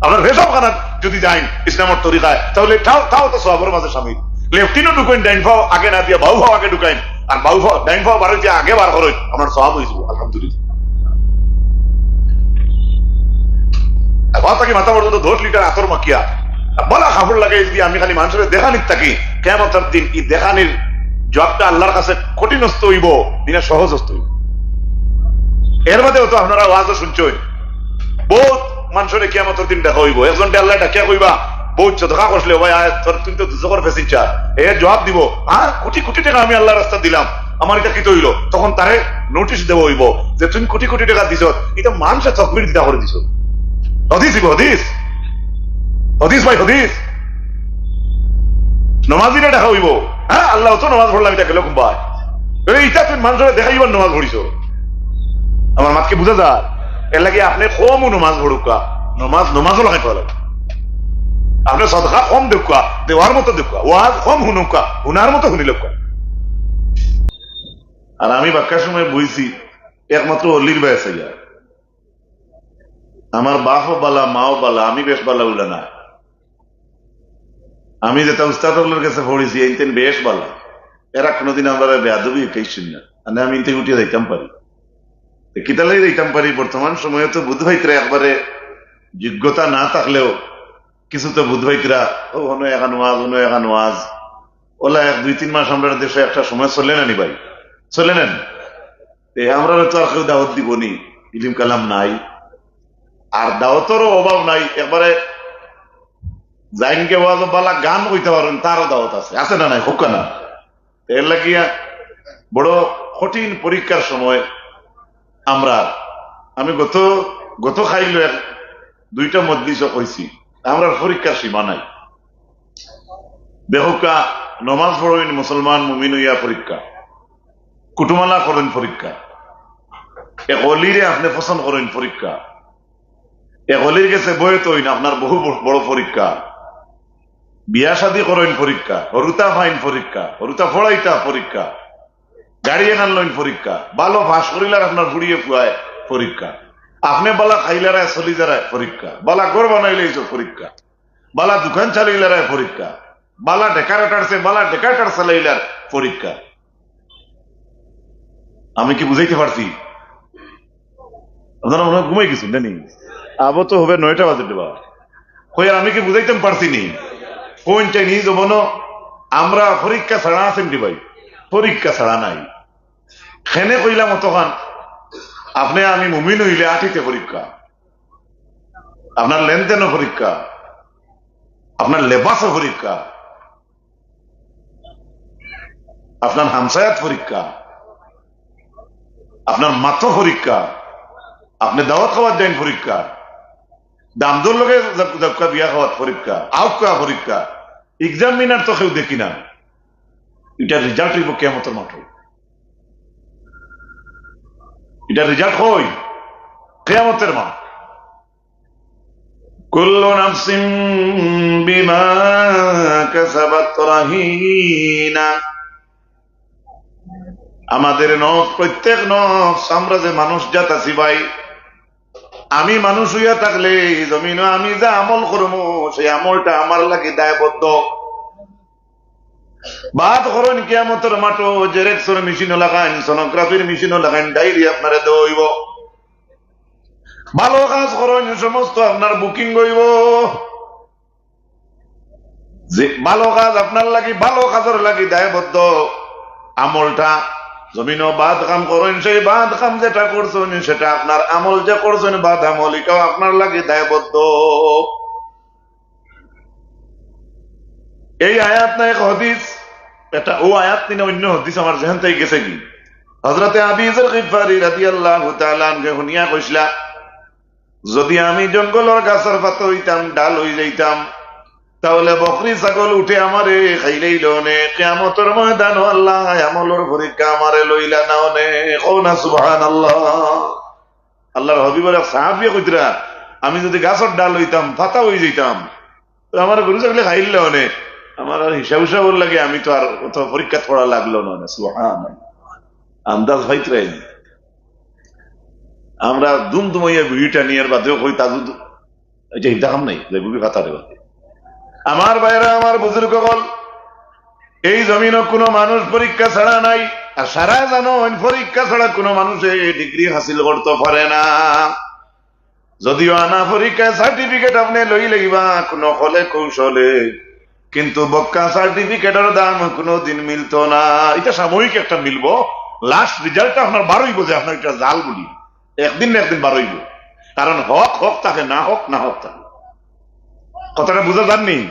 আপনার পেশাব খানাত যুদি যাইন ইসলামর তরিকায়, তাহলে তাও, তাও তো সওয়াবর মাঝে শামিল। লেট্রিনো ঢুকইন, ডাইন পাও আগে না দিয়া বাউ পাও আগে ঢুকাইন, আর বাউ পাও, ডাইন পাও বার অইতে আগে বার করইন, আপনার সওয়াব অইযিবো, আলহামদুলিল্লাহ। আর মাথা থাকি মাথা পর্যন্ত দশ লিটার আতর মাখিয়া, আর বালা কাপড় লাগাই যুদি আমি খালি মানষরে দেখানিত থাকি, কিয়ামতর দিন ই দেখানির জবাবটা আল্লাহর কাছে কঠিনস্থ অইবো, দিনা সহজস্থ অইবো। এর বাদেও তো আপনারা ওয়াজও শুনছইন, বউত মানষরে কিয়ামতর দিন দেখা অইবো। একজনরে আল্লায় ডাকিয়া কইবা, "বউত সদকা করছিলে, ও ভাই, আয়, তোর, তুই তো দুজখর প্যাসেঞ্জার।" এ জবাব দিবো, "হ্যাঁ, কোটি কোটি টেকা আমি আল্লাহর রাস্তাত দিলাম, আমার ইটা কিতা অইলো?" তখন তারে নোটিশ দেওয়া অইবো যে, "তুই কোটি কোটি টেকা দিছস, ইটা মানষে তকবির দিতা করি দিছস।" হাদিস দিবো, হাদিস, হাদিস ভাই, হাদিস। নমাজিরে ডাকা অইবো, "হ্যাঁ, আল্লাহ, অত নমাজ পড়লাম, ইটা গেলো কুনবায়?" বলে, "ইটা তুই মানষরে দেখাইবার নমাজ পড়িছস।" আমার মাত কি বুঝা যায়? এর লাগি আপনে কমউ নমাজ পড়উক্কা, নমাজ, নমাজও লাগাই পাওয়া লাগে। আপনে সদকা কম দেউক্কা, দেওয়ার মতো দেউক্কা, ওয়াজ কম হুনউক্কা, হুনার মতো হুনিলউক্কা। আর আমি বাক্কা সময় বইছি একমাত্র অলির বায় চাইয়া। আমার বাপও বালা, মাও বালা, আমি বেশ বালা উলা না। আমি যেটা উস্তাদ অকলর গেছে পড়ছি, এইন তেন বেশ বালা। এরা কোনোদিন আমরারে বেয়াদবি হিকাইছইন না। মানে আমি ইনতে উঠিয়া যাইতাম পারি। তো কিতার লাগি যাইতাম পারি, বর্তমান সময়ে তো বুঝ পাইতরা একবারে যোগ্যতা না থাকলেও কিছু তো বুঝ পাইতরা, ও হনো এখান ওয়াজ, হনো এখান ওয়াজ। ওলা এক দুই তিন মাস আমরার দেশে একটা সময় চলে না নি ভাই, চলে না নি? তে আমরারে তো আর কেউ দাওয়াত দিবো নি, ইলিম কালাম নাই, আর দাওয়াতরও অভাব নাই। একবারে যাইনকে ওয়াজো বালা গান কইতা পারইন, তারও দাওয়াত আছে, আছে না নাই? কউক্কা না। এর লাগিয়া বড় কঠিন পরীক্ষার সময় আমরা, আমি গত, গত কাইল এক দুইটা মজলিসও কইছি, আমরার পরীক্ষার সীমা নাই। দেখউক্কা, নমাজ পড়ইন মুসলমান মুমিন অইয়া পরীক্ষা, কুটুমালা করইন পরীক্ষা, এক অলিরে আপনে পছন্দ করইন পরীক্ষা, এক অলির গেছে বয়ত অইন আপনার বহু ব-, বড় পরীক্ষা, বিয়া শাদি করইন পরীক্ষা, হুরুতা পাইন পরীক্ষা, হুরুতা পড়াইতা পরীক্ষা, গাড়ি এখান লইন পরীক্ষা, ভালো পাস করিলার আপনার ফুড়িয়ে ফুয়ায় পরীক্ষা, আপনে বালা খাইলারায় চলি যারায় পরীক্ষা, বালা ঘর বানাইলাইছো পরীক্ষা, বালা দোকান চালাইলারায় পরীক্ষা, বালা ডেকারেটার সে বালা ডেকারেটার চালাইলার পরীক্ষা। আমি কি বুঝাইতে পারছি? আপনারা মনে হয় ঘুমাই গেছেন, জানি? আবো তো হবে নয়টা বাজে দেবা। কই আর আমি কি বুঝাইতাম পারছি নি? কোন চাইনি জমানো আমরা পরীক্ষা ছাড়া আছেন রে ভাই? পরীক্ষা ছাড়া নাই। খেনে কইলাম অতখান, আপনে আমি মুমিন অইলে আটিতে পরীক্ষা, আপনার লেনদেনও পরীক্ষা, আপনার লেবাসও পরীক্ষা, আপনার হামসায়াত পরীক্ষা, আপনার মাতো পরীক্ষা, আপনে দাওয়াত খাওয়াত যাইন পরীক্ষা, দামদর লগে যাক-, যাউক্কা বিয়া খাওয়াত পরীক্ষা, আউক্কা পরীক্ষা, এক্সামিনার তো কেউ দেখি না। ইটার রেজাল্ট অইবো কিয়ামতর মাঠো। ইটার রেজাল্ট কই? কিয়ামতর মাঠ। কুল্লু নাফসিন বিমা কাসাবাত রাহিনা। আমাদের নফস, প্রত্যেক নফস, আমরা যে মানুষ জাত আছি ভাই, আমি মানুষ অইয়া থাকলে এই জমিনো আমি যে আমল করমু, সেই আমলটা আমার লাগি দায়বদ্ধ। বাদ করইন কিয়ামতর মাঠো, জেরেক্সর মেশিনও লাগাইন, সোনোগ্রাফির মেশিনও লাগাইন, ডায়েরি আপনারে দেওয়া অইবো। ভালো কাজ করইন, সমস্ত আপনার বুকিং অইবো। যে ভালো কাজ আপনার লাগি, ভালো কাজর লাগি দায়বদ্ধ আমলটা। জমিনো বাদ কাম করইন, সেই বাদ কাম যেটা করছইন, সেটা আপনার আমল যে করছইন, বাদ আমল, ইটাও আপনার লাগি দায়বদ্ধ। এই আয়াত না এক হাদিস, এটা ও আয়াত নিয়া অইন্য হাদিস আমার জেহেন থাকি গেছেগি। হযরতে আবি যর গিফারি রাদিয়াল্লাহু তাআলা আনহু হুনিয়া কইছলা, "যুদি আমি জঙ্গলর গাছর পাতা অইতাম, ডাল অই যাইতাম, তাইলে বকরি ছাগল উটে আমারে খাইলাইলো অনে, কিয়ামতর ময়দানো আল্লায় আমলর পরীক্ষা আমারে লইলা না অনে।" কও না সুবহানাল্লাহ। আল্লার হাবিবর এক সাহাবিয়ে কইতরা, "আমি যুদি গাছর ডাল অইতাম, পাতা অই যাইতাম, তো আমার গরু ছাগলে খাইলাইলো অনে, আমার আর হিসাব হিসাবর লাগি আমি তো আর অত পরীক্ষাত পড়া লাগলো না অনে।" সুবহানাল্লাহ। আন্দাজ পাইতরায় নি? আমরা দুম দুমাইয়া বিড়ি টানিয়ার বাদেও কই তাজুদ, এটা হিন্দা কাম নাই, যাইবো কি পাতা দেবা? আমার ভাইরা, আমার বুজুর্গ অকল, এই জমিনো কুনু মানুষ পরীক্ষা ছাড়া নাই। আর সারা জানইন, পরীক্ষা ছাড়া কুনু মানুষে ডিগ্রি হাসিল করতো পারে না। যুদিও আনা পরীক্ষায় সার্টিফিকেট আপনে লইলাইবা কুনু কলে কৌশলে, কিন্তু বক্কা সার্টিফিকেটর দাম কুনুদিন মিলতো না। ইটা সাময়িক একটা মিলবো, লাস্ট রেজাল্টটা আপনার বারইবো যে আপনার ইটা জাল বুলি, একদিন না একদিন বারইবো। কারণ হক হক থাকে, না হক না হক থাকে। কথাটা বুঝা যার নি?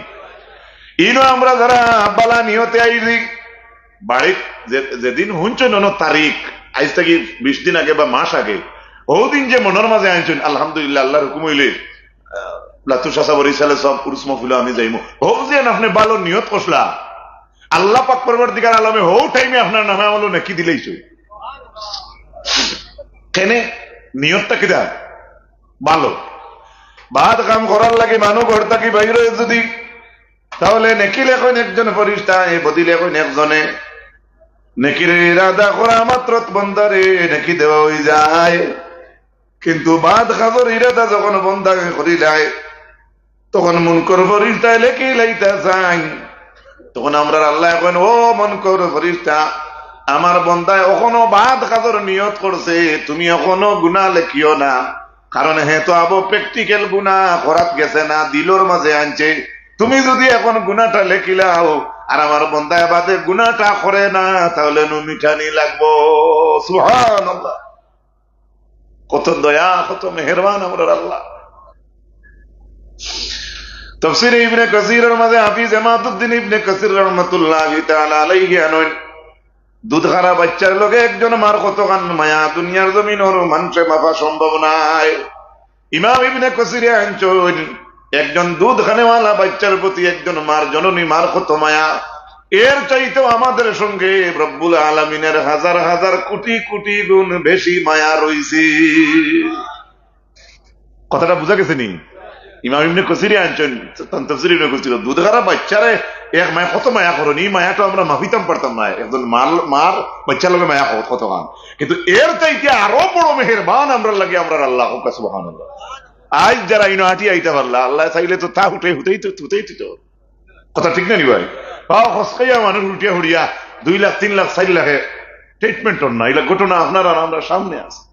ইনো আমরা যারা বালা নিয়তে আইছি, বাড়িত যে-, যেদিন হুনছইন অনো তারিখ, আইজ থাকি বিশ দিন আগে বা মাস আগে, হউ দিন যে মনর মাঝে আনছইন, আলহামদুলিল্লাহ, আল্লার হুকুম অইলে, আহ, লাতু চাচা বরিশালে সব উরুস মহফিলো আমি যাইমু। হউ যে আপনে ভালা নিয়ত করছলা, আল্লা পাক পরওয়ারদিগার আলমে হউ টাইমে আপনার নামে আমলো নেকি দিলাইছইন। কেনে? নিয়তটা কিতা? ভালা। বাদ কাম করার লাগি মানুষ ঘর থাকি বাইর অয় যুদি, তাইলে নেকি লেখইন একজন ফিরিস্তায়, বদি লেখইন একজনে। নেকির ইরাদা করা মাত্র বন্দারে নেকি দেওয়া অই যায়। কিন্তু বাদ কাজর ইরাদা যখন বন্দায় করিলায়, তখন মুনকর ফিরিস্তায় লেখিলাইতা চাইন। তখন আমরার আল্লায় কইন, "ও মুনকর ফিরিস্তা, আমার বন্দায় অখনো বাদ কাজর নিয়ত করছে, তুমি অখনো গুনা লেখিও না।" কারণ হে তো আবো প্র্যাকটিক্যাল গুনা করাত গেছে না, দিলর মাঝে আনছে। তুমি যুদি অখন গুনাটা লেখিলাও, আর আমার বন্দায় বাদে গুনাটা করে না, তাইলে নু মিটানি লাগবো। সুবহানাল্লাহ। কত দয়া, কত মেহেরবান আমরার আল্লাহ। তফসিরে ইবনে কাসিরর মাঝে হাফিজ ইমাদুদ্দিন ইবনে কাসির রহমতুল্লাহি তাআলা আলাইহি আনইন, দুধ খারা বাইচ্চার লগে একজন মার কতখান মায়া দুনিয়ার জমিনর মানষে মাপা সম্ভব নায়। ইমাম ইবনে কাসিরে আনছইন, একজন দুধ খানেওয়ালা বাইচ্চার প্রতি একজন মার, জননী মার কত মায়া, এর চাইতেও আমাদের সঙ্গে রব্বুল আলামিনের হাজার হাজার কুটি কুটি গুণ বেশি মায়া রইছে। কথাটা বুঝা গেছে নি? ইমাম ইবনে কাসিরে আনছইন, তান তফসিরে ইবনে কাসির, দুধ খারা বাইচ্চারে এক মায় কত মায়া করইন, ই মায়াটা আমরা মাপিতাম পারতাম না। একজন মার, মার বাইচ্চার লগে মায়া কত, কতখান, কিন্তু এর চাইতে আরো বড় মেহেরবান আমরার লাগি আমরার আল্লাহ। কউক্কা সুবহানাল্লাহ। আইজ যারা ইনো আটি আইতা পারলা, আল্লায় চাইলে তো তা হুটাই হুটাই তো, হুটাই দিতো। কথা ঠিক না নি ভাই? পাও খসকাইয়া মানুষ উঠিয়া হুড়িয়া দুই লাখ, তিন লাখ, চাইর লাখে ট্রিটমেন্ট অর না। ইলা ঘটনা আপনার আর আমরার সামনে আছে।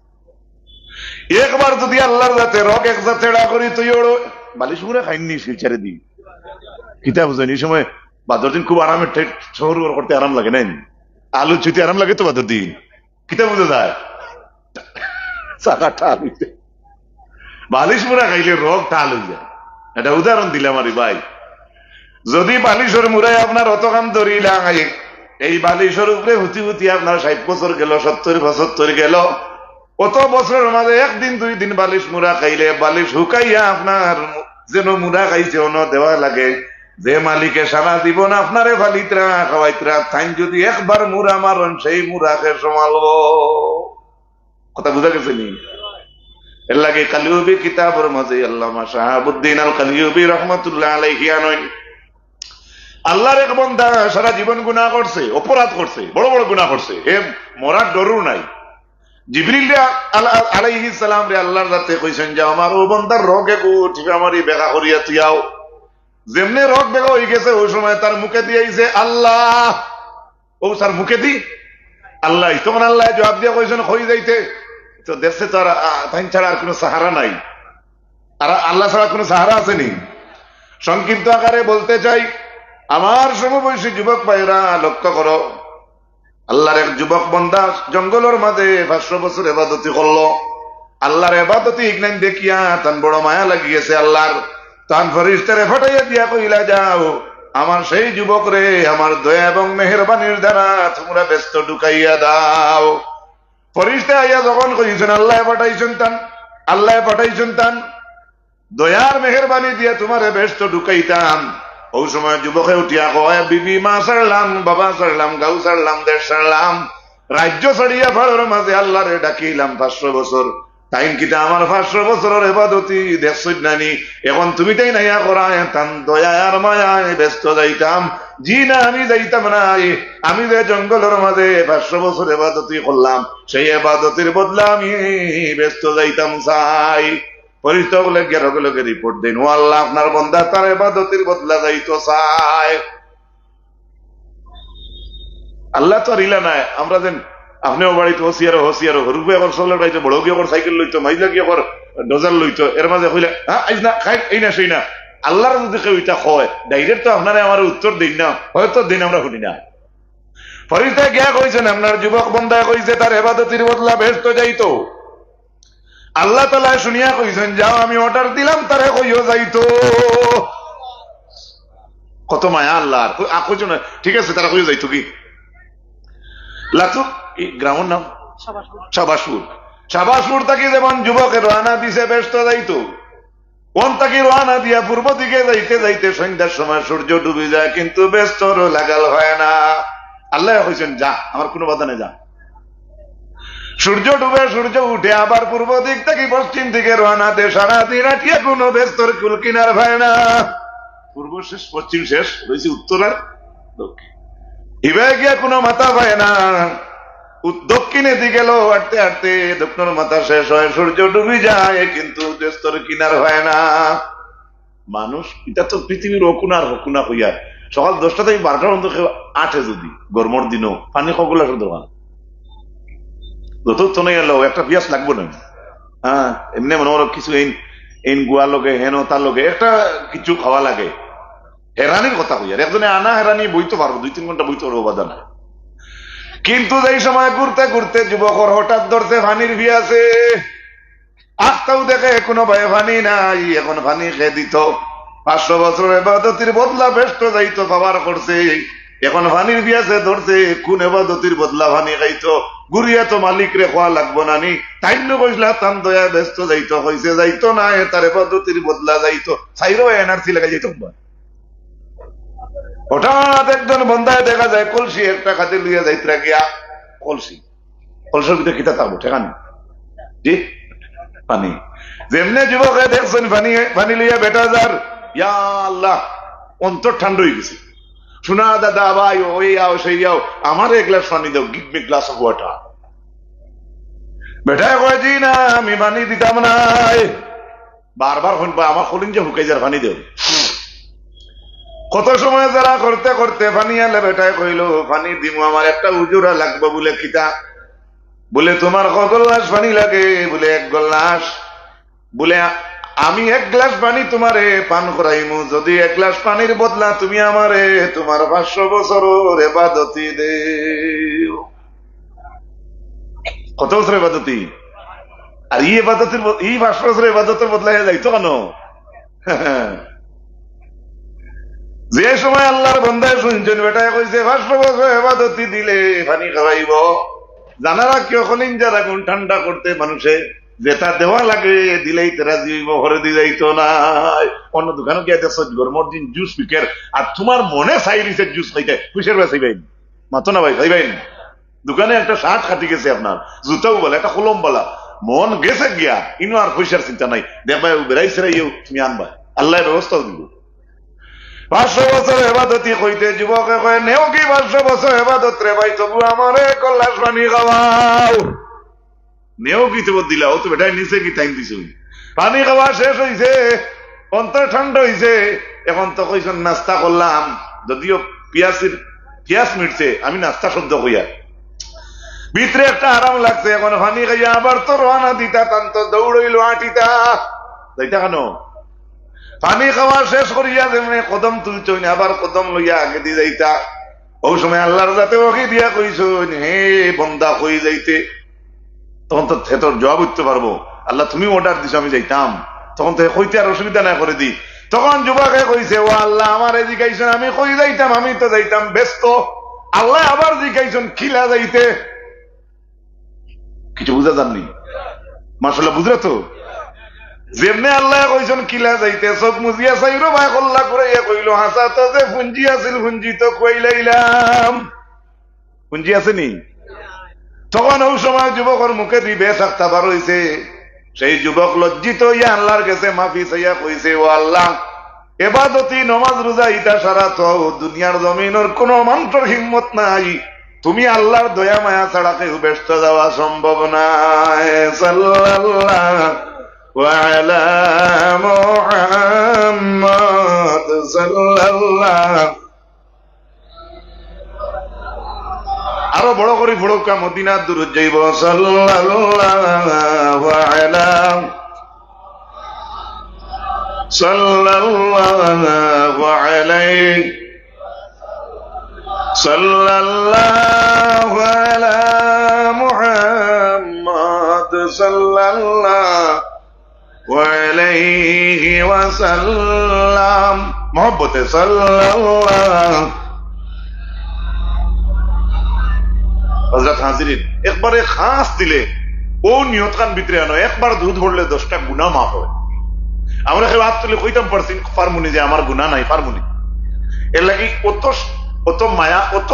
একবার যুদি আল্লার জাতে রগ এক জাত তেড়া করি তুই ওড়ো, বালিশ মুড়া খাইন নি শিলচরে দি। কিতা বুঝইন, ই সময় বাদর দিন খুব আরামে ঠে-, শহর করতে আরাম লাগে, নায় নি? আলু ছুইতে আরাম লাগে তো বাদর দিন। কিতা বুঝা যায়? চাকা টাল অইছে। বালিশ মুড়া খাইলে রগ টাল অই যায়। এটা উদাহরণ দিলাম আরে ভাই। যুদি বালিশর মুড়ায় আপনার অতখান ধরিলায়, এই বালিশর উপরে হুতি হুতি আপনার ষাইট বছর গেল, সত্তইর, পঁচাত্তইর গেল, অত বছরর মাঝে একদিন দুই দিন বালিশ মুড়া খাইলে বালিশ হুকাইয়া আপনার যেন মুড়া খাইছে অনো দেওয়া লাগে। যে মালিকে সারা জীবন আপনারে ফালিতরা, খাওয়াইতরা, তাইন যুদি একবার মুড়া মারইন, সেই মুড়া কে সামালবো? কথা বুঝা গেছে নি? এর লাগি কালিউবি কিতাবর মাঝে আল্লামা শাহাবুদ্দিন আল কালিউবি রহমতুল্লাহ আলাইহি আনইন, আল্লার এক বন্দা সারা জীবন গুনা করছে, অপরাধ করছে, বড় বড় গুনা করছে, হে মরার ডরও নাই। জিবরিল রে আল-, আল-, আলাইহিস সালাম রে আল্লার জাতে কইছইন যে, "আমার ও বন্দার রগ এগু টিপা মারি বেকা করিয়া তুই আও।" যেমনে রগ বেকা অই গেছে, অউ সময় তার মুখেদি আইছে, "আল্লাহ।" অউ তার মুখেদি আল্লাহ। তখন আল্লায় জবাব দিয়া কইছইন, "কই যাইতে?" তো দেখছে তো আর, আ, তাইন ছাড়া আর কুনু সাহারা নাই। আর আল্লাহ ছাড়া কুনু সাহারা আছে নি? সংক্ষিপ্ত আকারে বলতে চাই, আমার সমবয়সী যুবক ভাইরা লক্ষ্য করো, আল্লার এক যুবক বন্দা জঙ্গলর মাঝে পাঁচশো বছর এবাদতি করলো। আল্লার এবাদতি ইগনাইন দেখিয়া তান বড় মায়া লাগি গেছে আল্লার। তান ফিরিস্তারে পাঠাইয়া দিয়া কইলা, "যাও, আমার সেই যুবকরে আমার দয়া এবং মেহেরবানির দ্বারা তুমরা বেহেস্তো ঢুকাইয়া দাও। ফিরিস্তা আইয়া যখন কইছইন, আল্লায় পাঠাইছইন তান, আল্লায় পাঠাইছইন তান দয়ার মেহেরবানি দিয়া তুমারে বেহেস্তো ঢুকাইতাম। অউ সময় যুবকে উঠিয়া কয়, বিবি মা ছাড়লাম, বাবা ছাড়লাম, গাঁও ছাড়লাম, দেশ ছাড়লাম, রাজ্য ছাড়িয়া পাড়র মাঝে আল্লারে ডাকিলাম পাঁচশো বছর। তাইন কিতা আমার পাঁচশো বছরর এবাদতি দেখছইন না নি? এখন তুমি তাইন আইয়া কইরায় তান দয়ায় আর মায়ায় বেহেস্তো যাইতাম। জি না, আমি যাইতাম নায়। আমি যে জঙ্গলর মাঝে পাঁচশো বছর এবাদতি করলাম, সেই এবাদতির বদলা আমি বেহেস্তো যাইতাম চাই। ফিরিস্তা অকলে গিয়া লগে লগে রিপোর্ট দেইন, ও আল্লাহ, আপনার বন্দা তার এবাদতির বদলা যাইতো চায়। আল্লাহ তো আর ইলা নায়, আমরা যেন আপনেও বাড়িত হসিয়ারো হসিয়ারো, হুরুফে অকর চকলেট খাইতো, বড় গিয়া অকর সাইকেল লইতো, মাইজলা গিয়া অকর ডোজার লইতো, এর মাঝে কইলে, হ্যাঁ, আইজ না, খাই, এই না, সেই না। আল্লাহরে যদি কেউ ইতা কয়, direct তো আপনারে আমারে উত্তর দেইন না, হয়তো দেইন, আমরা হুনি না। ফিরিস্তায় গিয়া কইছইন, আপনার যুবক বন্দায় কইছে তার এবাদতির বদলা বেহেস্তো যাইতো। আল্লাহ তাআলায় শুনিয়া কইছইন, যাও, আমি order দিলাম, তারে কইও যাইতো। কত মায়া আল্লাহর। কই-, আ, কইছো না? ঠিক আছে, তারে কইও যাইতো কি? লাতু, এই গ্রামর নাম? শাহবাজপুর। শাহবাজপুর। শাহবাজপুর থাকি যেমন যুবকে রওয়ানা দিছে বেহেস্তো যাইতো, অন থাকি রওয়ানা দিয়া পূর্ব দিকে যাইতে যাইতে সন্ধ্যার সময় সূর্য ডুবি যায়, কিন্তু বেহেস্তর লাগাল হয় না। আল্লায় কইছইন, যা, আমার কুনু বাধা নাই, যা। সূর্য ডুবে, সূর্য উঠে, আবার পূর্ব দিক থাকি পশ্চিম দিকে রওয়ানা দে, সারাদিন আটিয়া কুনু বেহেস্তর কুল কিনার পায় না। পূর্ব শেষ, পশ্চিম শেষ, রইছে উত্তর আর দক্ষিণ। ইবায় গিয়া কুনু মাথা পায় না। উত-, দক্ষিণেদি গেল, আটতে আটতে দক্ষিণর মাথা শেষ হয়, সূর্য ডুবি যায়, কিন্তু বেহেস্তর কিনার পায় না। মানুষ, ইটা তো পৃথিবীর অকুনার হকুনা কইয়া, সকাল দশটা থাকি বারোটার মধ্যে কেউ আটে যদি, গরমর দিনও পানি কগুলা শুধু দরকার। যত তো নেই এলো, একটা পিয়াস লাগবো না। হ্যাঁ, এমনে মনে করো কিছু এইন, এইন গুয়া লগে, হেন তার লগে, একটা কিছু খাওয়া লাগে। হেরানির কথা কইয়ার, একজনে আনা হেরানি বইতো পারবো, দুই তিন ঘন্টা বইতো পারবো, বাধা নাই। কিন্তু যেই সময় ঘুরতে ঘুরতে যুবকর হঠাৎ ধরছে পানির পিয়াসে, আখতাউ দেখে কুনু বায় পানি নাই, এখন পানি কে দিতো? পাঁচশো বছরর এবাদতির বদলা বেহেস্তো যাইতো পাওয়ার করছে, এখন পানির পিয়াসে ধরছে, কুন এবাদতির বদলা পানি খাইতো? ঘুরিয়া তো মালিকরে কওয়া লাগবো না নি? তাইন নু কইছলা তান দয়ায় বেহেস্তো যাইতো, কইছে যাইতো না, এ তার এবাদতির বদলা যাইতো। চাইরো NRC লাগাই যাইতো। হঠাৎ একজন বন্দায় দেখা যায় কলসি একটা কাঁধে লইয়া যাইতরা গিয়া, কলসি, কলসির ভিতরে কিতা থাকবো, ঠেকা নাই। জি, পানি। যেমনে যুবকে দেখছইন পানি, পানি লইয়া বেটা যার, ইয়া আল্লাহ, অন্তর ঠান্ডা অই গেছে। শোনা দাদা, ভাই, ওই আও, সেই আও, আমারে এক গ্লাস পানি দাও, give me glass of water। বেটায় কয়, জি না, আমি পানি দিতাম নায়। বারবার কইন, বা আমার কলিঞ্জা হুকাই যার, পানি দেও। কত সময় যারা করতে করতে পানি আনলে বেটায় কইলো, পানি দিমু, আমার একটা উজুরা লাগবো। বুলে, কিতা? বুলে, তুমার কত গ্লাস পানি লাগে? বুলে, এক গ্লাস। বুলে, আমি এক গ্লাস পানি তুমারে পান করাইমু, যদি এক গ্লাস পানির বদলা তুমি আমারে তুমার পাঁচশো বছরর এবাদতি দেও। কত বছর এবাদতি? আর ই এবাদতির ব-, ই পাঁচশো বছর এবাদতর বদলা ইয়া যাইতো কেনে? যে সময় আল্লাহর বন্দায় শুনছইন, বেটায় কইছে, পাঁচশো বছর এবাদতি দিলে পানি খাওয়াইবো। জানা রাখিও, কলিঞ্জার আগুন ঠান্ডা করতে মানুষে যেটা দেওয়া লাগে, দিলেই তে রাজি অইবো, হরে দি যাইতো নায়। অন্য দোকানো গিয়া দেখছো, গরমর দিন জুস বিকের, আর তুমার মনে চাইরিছে জুস খাইতে, কিসের বেশি ভাই? মাতো না ভাই, ভাই, ভাই। দোকানে একটা শার্ট কাটি গেছে আপনার, জুতাও বালা, একটা কলম বালা, মন গেছে গিয়া, ইনো আর পয়সার চিন্তা নাই। দেখবায়, ও বেড়াই ছেড়াইও তুমি আনবায়, আল্লায় ব্যবস্থাও দিবো। পাঁচশো বছর এবাদতি কইতে যুবকে কয়, নেও কি পাঁচশো বছর এবাদত রে ভাই, তবু আমারে এক গ্লাস পানি খাওয়াও। নেও কি তবু দিলা, ও তো বেটায় নিছে কি টাইম দিছে। পানি খাওয়া শেষ অইছে, অন্তর ঠান্ডা অইছে। এখন তো কইছইন নাস্তা করলাম, যদিও পিয়াসির, পিয়াস মিটছে, আমি নাস্তা শব্দ কইয়ার। ভিতরে একটা আরাম লাগছে, এখন পানি খাইয়া আবার তো রওয়ানা দিতা, তান তো দৌড় অইলো আটিতা। যাইতা কেনে? পানি খাওয়া শেষ করিয়া যেমনে কদম তুলছইন, আবার কদম লইয়া আগেদি যাইতা। অউ সময় আল্লাহর জাতে ওহী দিয়া কইছইন, হে বন্দা, কই যাইতে? তখন তো হে তোর জবাব দিতো পারবো, আল্লাহ, তুমি অর্ডার দিছো, আমি যাইতাম। তখন তো হে কইতে আর অসুবিধা নাই করে দি। তখন যুবকে কইছে, "ও আল্লাহ, আমারে জিকাইছইন, আমি কই যাইতাম, আমি তো যাইতাম ব্যস্ত।" আল্লায় আবার জিকাইছইন, "কিলা যাইতে?" কিছু বুঝা যার নি? মাশাআল্লাহ, বুঝরা তো? যেমনে আল্লায় কইছইন, "কিলা যাইতে?" চউখ মুজিয়া চাইরোবায় কল্লা ঘুরাইয়া কইলো, "হাছা তো যে পুঞ্জি আছিল, পুঞ্জি তো খুয়াইলাইলাম।" পুঞ্জি আছে নি? তখন অউ সময় যুবকর মুখেদি বেশ আক্তা বার অইছে। সেই যুবক লজ্জিত অইয়া আল্লার গেছে মাফি চাইয়া কইছে, "ও আল্লাহ, এবাদতি, নমাজ, রুজা ইতা সারা তো দুনিয়ার জমিনর কুনু মানষর হিম্মত নাই। তুমি আল্লার দয়া মায়া ছাড়া কেউ বেহেস্তো যাওয়া সম্ভব নায়।" সাল্লাল্লাহু আলা মুহাম্মদ সাল্লাল্লাহু আরো বড় করি পড়উক্কা, মদিনার দুরুদ যাইবো। সাল্লাল্লাহু আলা, সাল্লাল্লাহু আলাইহি, সাল্লাল্লাহু আলা মুহাম্মদ সাল্লাল্লাহু আলাইহি ওয়াসাল্লাম। মহব্বতে সাল্লাল্লাহু। হযরত হাজিরিন, একবারে খাস দিলে অউ নিয়তখান ভিতরে আনো, একবার দুরুদ পড়লে দশটা গুনা মাফ অয়। আমরা কেউ আত তুলি কইতাম পারছি, পারমুনি যে আমার গুনা নাই, পারমুনি? এর লাগি অত, অত মায়া, অত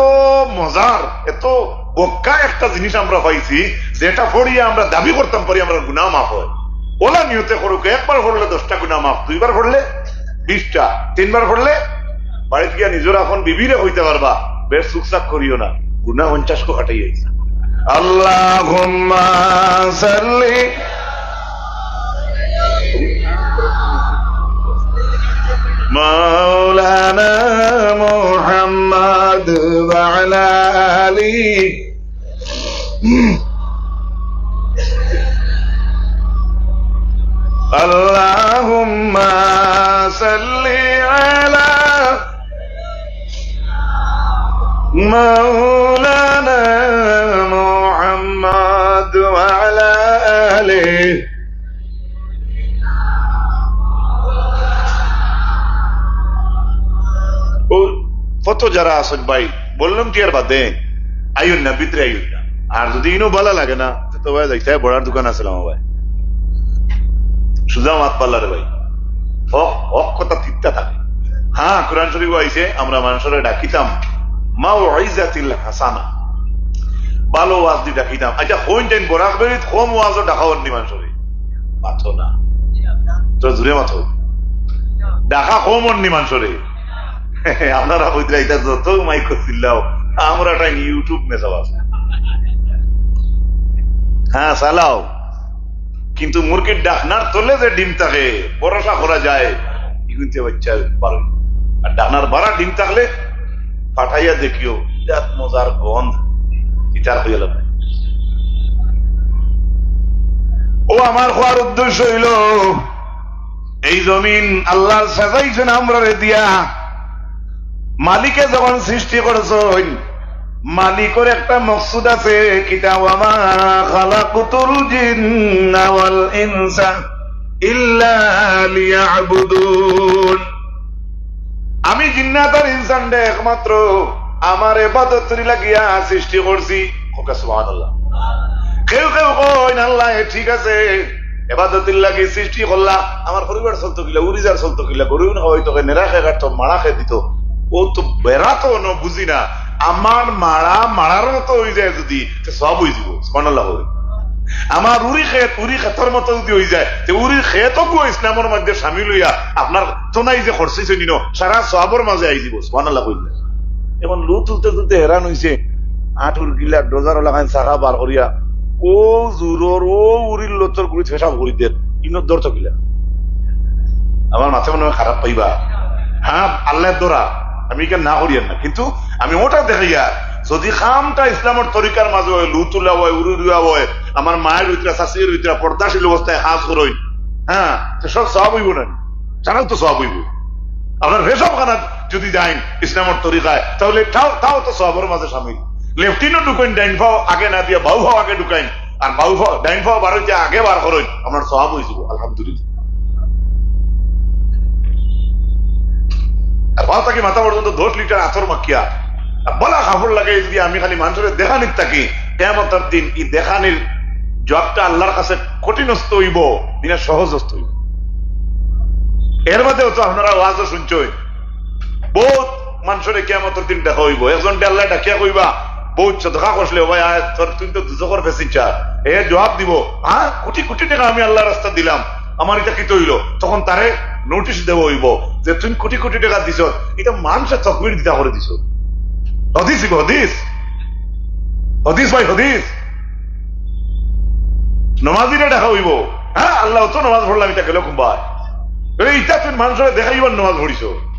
মজার, অত বক্কা একটা জিনিস আমরা পাইছি, যেটা পড়িয়া আমরা দাবি করতাম পারি আমরা গুনা মাফ অয়। অলা নিয়তে করউক্কা, একবার পড়লে দশটা গুনা মাফ, দুইবার পড়লে বিশটা, তিনবার পড়লে বাড়িত গিয়া নিজর আপন বিবিরে কইতা পারবা, "বেশ চুকচাক করিও না, গুনা পঞ্চাশ কো কাটাই আইছে।" আল্লাহুম্মা সাল্লি মাওলানা মুহাম্মদ ওয়া আলা আলি। আল্লাহুম্মা সাল্লি আলা মাওলানা মুহাম্মদ ওয়া আলা আলি। ও, কত যারা আছইন ভাই, বললাম কি আর বাদে, আইন না, ভিতরে আইন না। আর যদি ইনো ভালা লাগে না, তো ভাই যাইতে বড়ার দোকান আছে আমার ভাই। সুজা মাত পাল্লা রে ভাই। হক, হক কথা তিত্তা থাকে। হ্যাঁ, কোরআন শরীফ আইছে, আমরা মানষরে ডাকিতাম, মাউইজাতিল হাসানা। ভালো ওয়াজ দি ডাকিতাম। আচ্ছা, কোন টাইম বরাক বেরিত কম ওয়াজও ডাকা অর নি মানষরে? মাতো না। তো জুরে মাতো। ডাকা কম অর নি মানষরে। আপনারা কইতরা ইতা যত মাইক করছিলাও, আমরা টাইম YouTube মেসাব আছে। হ্যাঁ, চালাও। কিন্তু মুরগির ডাকনার তলে যে ডিম থাকে, ভরসা করা যায়, ইগুনতে বাচ্চা পারে। আর ডাকনার বারা ডিম থাকলে পাঠাইয়া দেখিও, বিরাট মজার গন্ধ। ইতার হইয়া লাগবে। ও আমার কওয়ার উদ্দেশ্য অইল, এই জমিন আল্লায় সাজাইছইন আমরারে দিয়া। মালিকে যখন সৃষ্টি করছইন, মালিকর একটা মকসুদ আছে, কিতা? ওয়া মা খালাকতুল জিন্না ওয়াল ইনসা ইল্লা লিয়াবুদুন। আমি জিন্নাত আর ইনসানরে একমাত্র আমার ইবাদতর লাগিয়া সৃষ্টি করছি। কউক্কা সুবহানাল্লাহ। কেউ কেউ কইন, "আল্লাহ, এ ঠিক আছে, ইবাদতর লাগি সৃষ্টি করলা, আমার পরিবার চলতো কিলা, উরিজার চলতো কিলা, গরু খাওয়াইতো কে, নেড়া কে কাটতো, মাড়া কে দিত, ও তো বেড়া তো ন বুঝি না, আমার মাড়া মাড়ার মতো অই যায় যদি, তে সওয়াব অই যিবো।" সুবহানাল্লাহ কইন। আমার উরি খেত, উরি খেতর মতো যদি অই যায়, তে উরি খেতও ইসলামর মধ্যে শামিল অইয়া আপনার তো নাই যে খরচ অইছে নিন, সারা সওয়াবর মাঝে আই যিবো। সুবহানাল্লাহ কইন না। এখন লু তুলতে তুলতে হেরান অইছে, আটুর গিলা ডোজার লাগাইন চাকা বার করিয়া, ও জুরর, ও উরির লতর গুড়ি পেশাব করি দের, ইনো ধরতো কিলা? আমার মাথা মনে হয় খারাপ পাইবা। হ্যাঁ, আল্লায় ধরা, আমি ইখান না করিয়ার না, কিন্তু আমি ওটা দেখাইয়ার, যদি কামটা ইসলামর তরিকার মাঝে অয়, লু তুলা অয়, উরি রুয়া অয়, আমার মায়ের ভিতরে, শাশুড়ির ভিতরে পর্দাশীল অবস্থায় কাজ করইন, হ্যাঁ, তো সব সওয়াব অইবো না? জানাও তো সওয়াব অইবো। আপনার পেশাবখানাত যদি যাইন ইসলামর তরিকায়, তাহলে তাও, তাও তো সওয়াবর মাঝে শামিল। লেট্রিনো ঢুকইন, ডাইন পাও আগে না দিয়া বাউ পাও আগে ঢুকাইন, আর বাউ পাও, ডাইন পাও বার অইতে আগে বার করইন, আপনার সওয়াব অই যিবো, আলহামদুলিল্লাহ। আর পাও থাকি মাথা পর্যন্ত দশ লিটার আতর মাখিয়া, আর বালা কাপড় লাগাই যদি আমি খালি মানষরে দেখানিত থাকি, কিয়ামতর দিন ই দেখানির জবাবটা আল্লাহর কাছে কঠিনস্ত অইবো, ইনা সহজস্ত অইবো। এর বাদেও তো আপনারা ওয়াজও শুনছইন, বউত মানষরে কিয়ামতর দিন দেখা অইবো। একজনরে আল্লায় ডাকিয়া কইবা, "বউত সদকা করছলে, ও ভাই, আয়, তোর, তুই তো দুজখর passenger।" এ জবাব দিবো, "হ্যাঁ, কোটি কোটি টেকা আমি আল্লাহর রাস্তাত দিলাম, আমার ইটা কিতা অইলো?" তখন তারে নোটিশ দেওয়া অইবো যে, "তুই কোটি কোটি টেকা দিছস, ইটা মানষে তকবির দিতা করি দিছস।" হাদিস অইবো, হাদিস, হাদিস ভাই, হাদিস। নমাজিরে ডাকা অইবো, "হ্যাঁ, আল্লাহ, অত নমাজ পড়লাম, ইটা গেলো কুনবায়?" বলে, "ইটা তুই মানষরে দেখাইবার নমাজ পড়িছস।"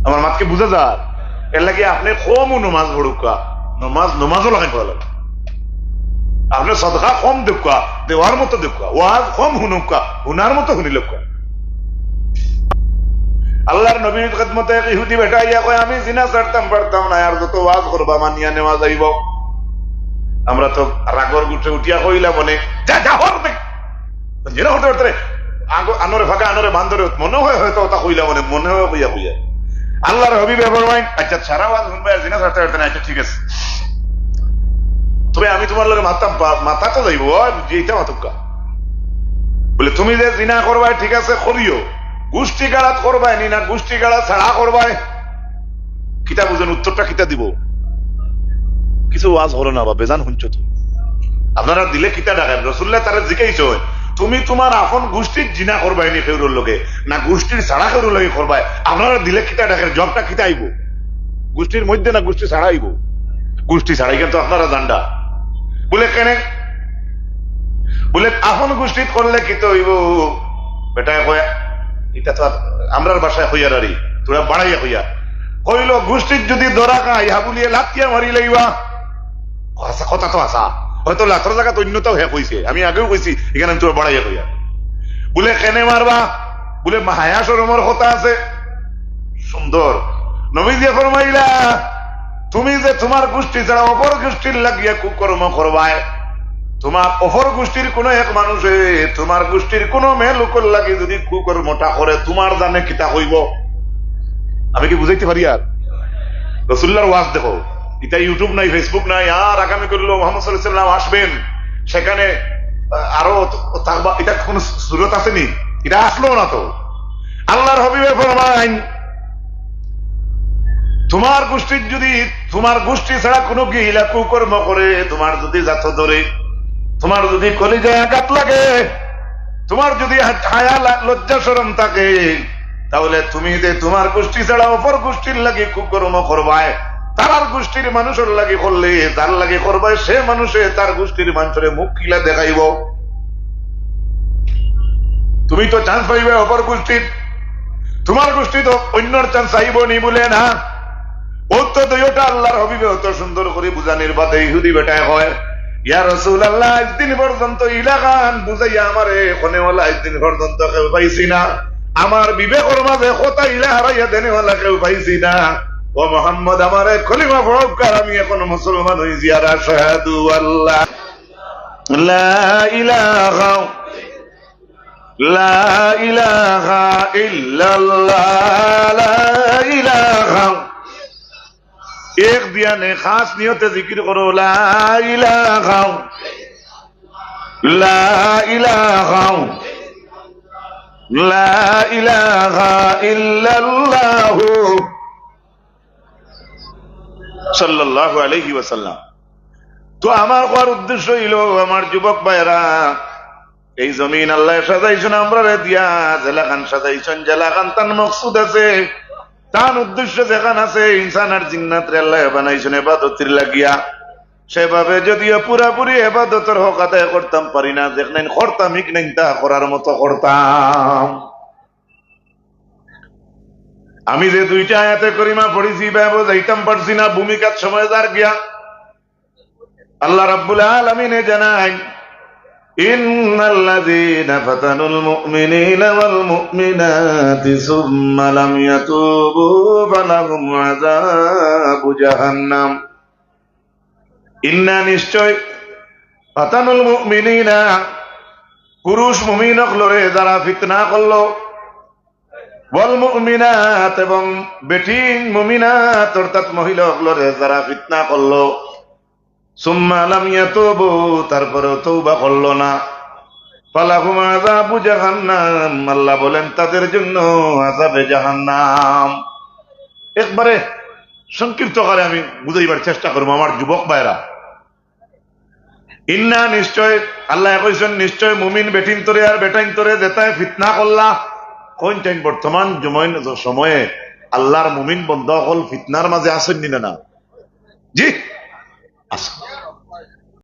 আমার মাত কি বুঝা যার? এর লাগি আপনে কমউ নমাজ পড়উক্কা, নমাজ নমাজর লাখান পড়া লাগবো। আপনে সদকা কম দেউক্কা, দেওয়ার মতো দেউক্কা, ওয়াজ কম হুনউক্কা, হুনার মতো হুনিলউক্কা। আল্লাহর নবীর খেদমতে এক ইহুদি বেটা আইয়া কয়, "আমি জিনা ছাড়তাম পারতাম না, আর যত ওয়াজ করবা মানিয়া নেওয়া যাইবো।" আমরা তো রাগর গুটে উঠিয়া কইলাম মনে, "যা, যা, হর দেখ।" জিনা করতে পারতে রে, আগো-, আনোরে ফাঁকা, আনোরে বান্দরে, মনে হয় হয়তো ওটা কইলাম মনে, মনে হয় কইয়া কইয়া। আল্লাহর হাবিবে ফরমাইন, "আচ্ছা, সারা ওয়াজ হুনবায় আর জিনা ছাড়তে পারতে না, আচ্ছা, ঠিক আছে।" তবে আমি তুমার লগে মাততাম, পা-, মাতা তো যাইবো, ওই যে ইটা মাতুক্কা। বলে, "তুমি যে জিনা করবায়, ঠিক আছে, করিও। গুষ্টি গাড়াত করবায় নি না, গুষ্টি গাড়া ছাড়া করবায়?" কিতা বুঝইন, উত্তরটা কিতা দিবো? কিছু ওয়াজ করো না বা বেজান হুনছো তো। আপনারা দিলে কিতা ডাকের? রসুল্লাহ তারে জিকাইছইন, "তুমি তুমার আপন গুষ্টির জিনা করবায় নি কেউরর লগে, না গুষ্টির ছাড়া কেউরর লগে করবায়? আপনারা দিলে কিতা ডাকের? জবাবটা কিতা আইবো? গুষ্টির মধ্যে না গুষ্টি ছাড়া আইবো?" গুষ্টি ছাড়া, ইখান তো আপনারা জানরা। বলে, "কেনে?" বলে, "আপন গুষ্টিত করলে কিতা অইবো?" বেটায় কয়, ইটা তো আর আমরার ভাষায় কইয়ার আরি, থুড়া বাড়াইয়া কইয়ার। কইলো, "গুষ্টিত যুদি ধরা খাই, হাবুলিয়ে লাথিয়া মারি লাইবা।" হাছা, কথা তো হাছা। হয়তো লাথর জাগাত অইন্যতাও হে কইছে, আমি আগেও কইছি, ইখান আমি থুড়া বাড়াইয়া কইয়ার। বলে, "কেনে মারবা?" বলে, "মা, হায়া শরমর কথা আছে।" সুন্দর। নবীজিয়ে ফরমাইলা, "তুমি যে তুমার গুষ্টি ছাড়া অপর গুষ্টির লাগিয়া কুকর্ম করবায়, তুমার অপর গুষ্টির কুনু এক মানুষে তুমার গুষ্টির কুনু মেয়ে লোকর লাগি যুদি কুকর্মটা করে, তুমার জানে কিতা কইবো?" আমি কি বুঝাইতে পারি আর? রসুল্লাহর ওয়াজ দেখো, ইটা YouTube নাই, Facebook নাই, আর আগামী কাইল মুহাম্মদ সাল্লাল্লাহু আলাইহি ওয়াসাল্লাম আসবেন, সেখানে, আহ, আরো থাকবা, ইটা কুনু সুরত আছে নি? ইটা আসলো না তো। আল্লাহর হাবিবে ফরমাইন, তুমার গুষ্টির যুদি, তুমার গুষ্টি ছাড়া কুনু গিহিলা কুকর্ম করে, তুমার যুদি জাতো ধরে, তুমার যুদি কলিজায় আঘাত লাগে, তুমার যুদি হা-, হায়া লা-, লজ্জা শরম থাকে, তাইলে তুমি যে তুমার গুষ্টি ছাড়া অপর গুষ্টির লাগি কুকর্ম করবায়, তারার গুষ্টির মানুষর লাগি করলে, যার লাগি করবায়, সে মানুষে তার গুষ্টির মানুষরে মুখ কিলা দেখাইবো? তুমি তো chance পাইবায় অপর গুষ্টির, তুমার গুষ্টি তো অইন্যর chance আইবো নি বলে না। ও তো দুইওটা আল্লাহর হাবিবে অত সুন্দর করি বুঝানির বাদে ইহুদি বেটায় কয়, "ইয়া রাসূলুল্লাহ, আইজ দিন পর্যন্ত ইলাখান বুঝাইয়া আমারে কওনেওয়ালা আইজ দিন পর্যন্ত কেউ পাইছি না। আমার বিবেকর মাঝে কথা ইলা হারাইয়া দেনেওয়ালা কেউ পাইছি না। ও মুহাম্মদ, আমারে কলিমা পড়াউক্কা, আমি অখন মুসলমান অইছি, আর আশহাদু আল্লা লা ইলাহা লা ইলাহা ইল্লাল্লাহ, লা ইলাহা।" এক ধিয়ানে খাস নিয়তে জিকির করো, লা ইলাহা, লা ইলাহা, লা ইলাহা ইল্লাল্লাহু। সাল্লাল্লাহু আলাইহি ওয়াসাল্লাম। তো আমার কওয়ার উদ্দেশ্য অইলো, আমার যুবক ভাইরা, এই জমিন আল্লায় সাজাইছইন আমরারে দিয়া, যেলাখান সাজাইছইন, যেলাখান তান মকসুদ আছে, তান উদ্দেশ্য যেখান আছে, ইনসান আর জিন্নাতরে আল্লায় বানাইছইন ইবাদতর লাগিয়া। সেভাবে যদিও পুরাপুরি ইবাদতর হক আদায় করতাম পারি না, যেখান করতাম, ইখান তা করার মতো করতাম। আমি যে দুইটা আয়াতে করিমা পড়ছি, ইবায় বুঝাইতাম পারছি না, ভূমিকার সময় যার গিয়া। আল্লাহ রাব্বুল আলামিনে জানাইন, "ইন্নাল্লাযীনা ফাতানুল মুমিনিনা ওয়াল মুমিনাতি সুম্মা লাম ইয়াতুবু ফালাহুম আযাবু জাহান্নাম।" ইন্না, নিশ্চয়, ফাতানুল মুমিনিনা, পুরুষ মুমিন অকলরে যারা ফিতনা করলো, ওয়াল মুমিনাত, এবং বেটিন মুমিনাত অর্থাৎ মহিলা অকলরে যারা ফিতনা করলো, সুম্মা লাম ইয়াতুবু, তারপরে তওবা করলো না, ফালাহুম আযাবু জাহান্নাম, আল্লাহ বলেন তাদের জন্য আযাবে জাহান্নাম। একবারে সংক্ষিপ্ত আকারে আমি বুঝাইবার চেষ্টা করমু আমার যুবক ভাইরা। ইন্না, নিশ্চয়, আল্লাহ কইছেন, নিশ্চয় মুমিন বেটিন্তরে আর বেটাইন্তরে যেতায় ফিতনা করলা, কোন টাইম বর্তমান জুমাইন সময়ে আল্লাহর মুমিন বন্দা অকল ফিতনার মাঝে আছইন নি না? না, জি, আছইন।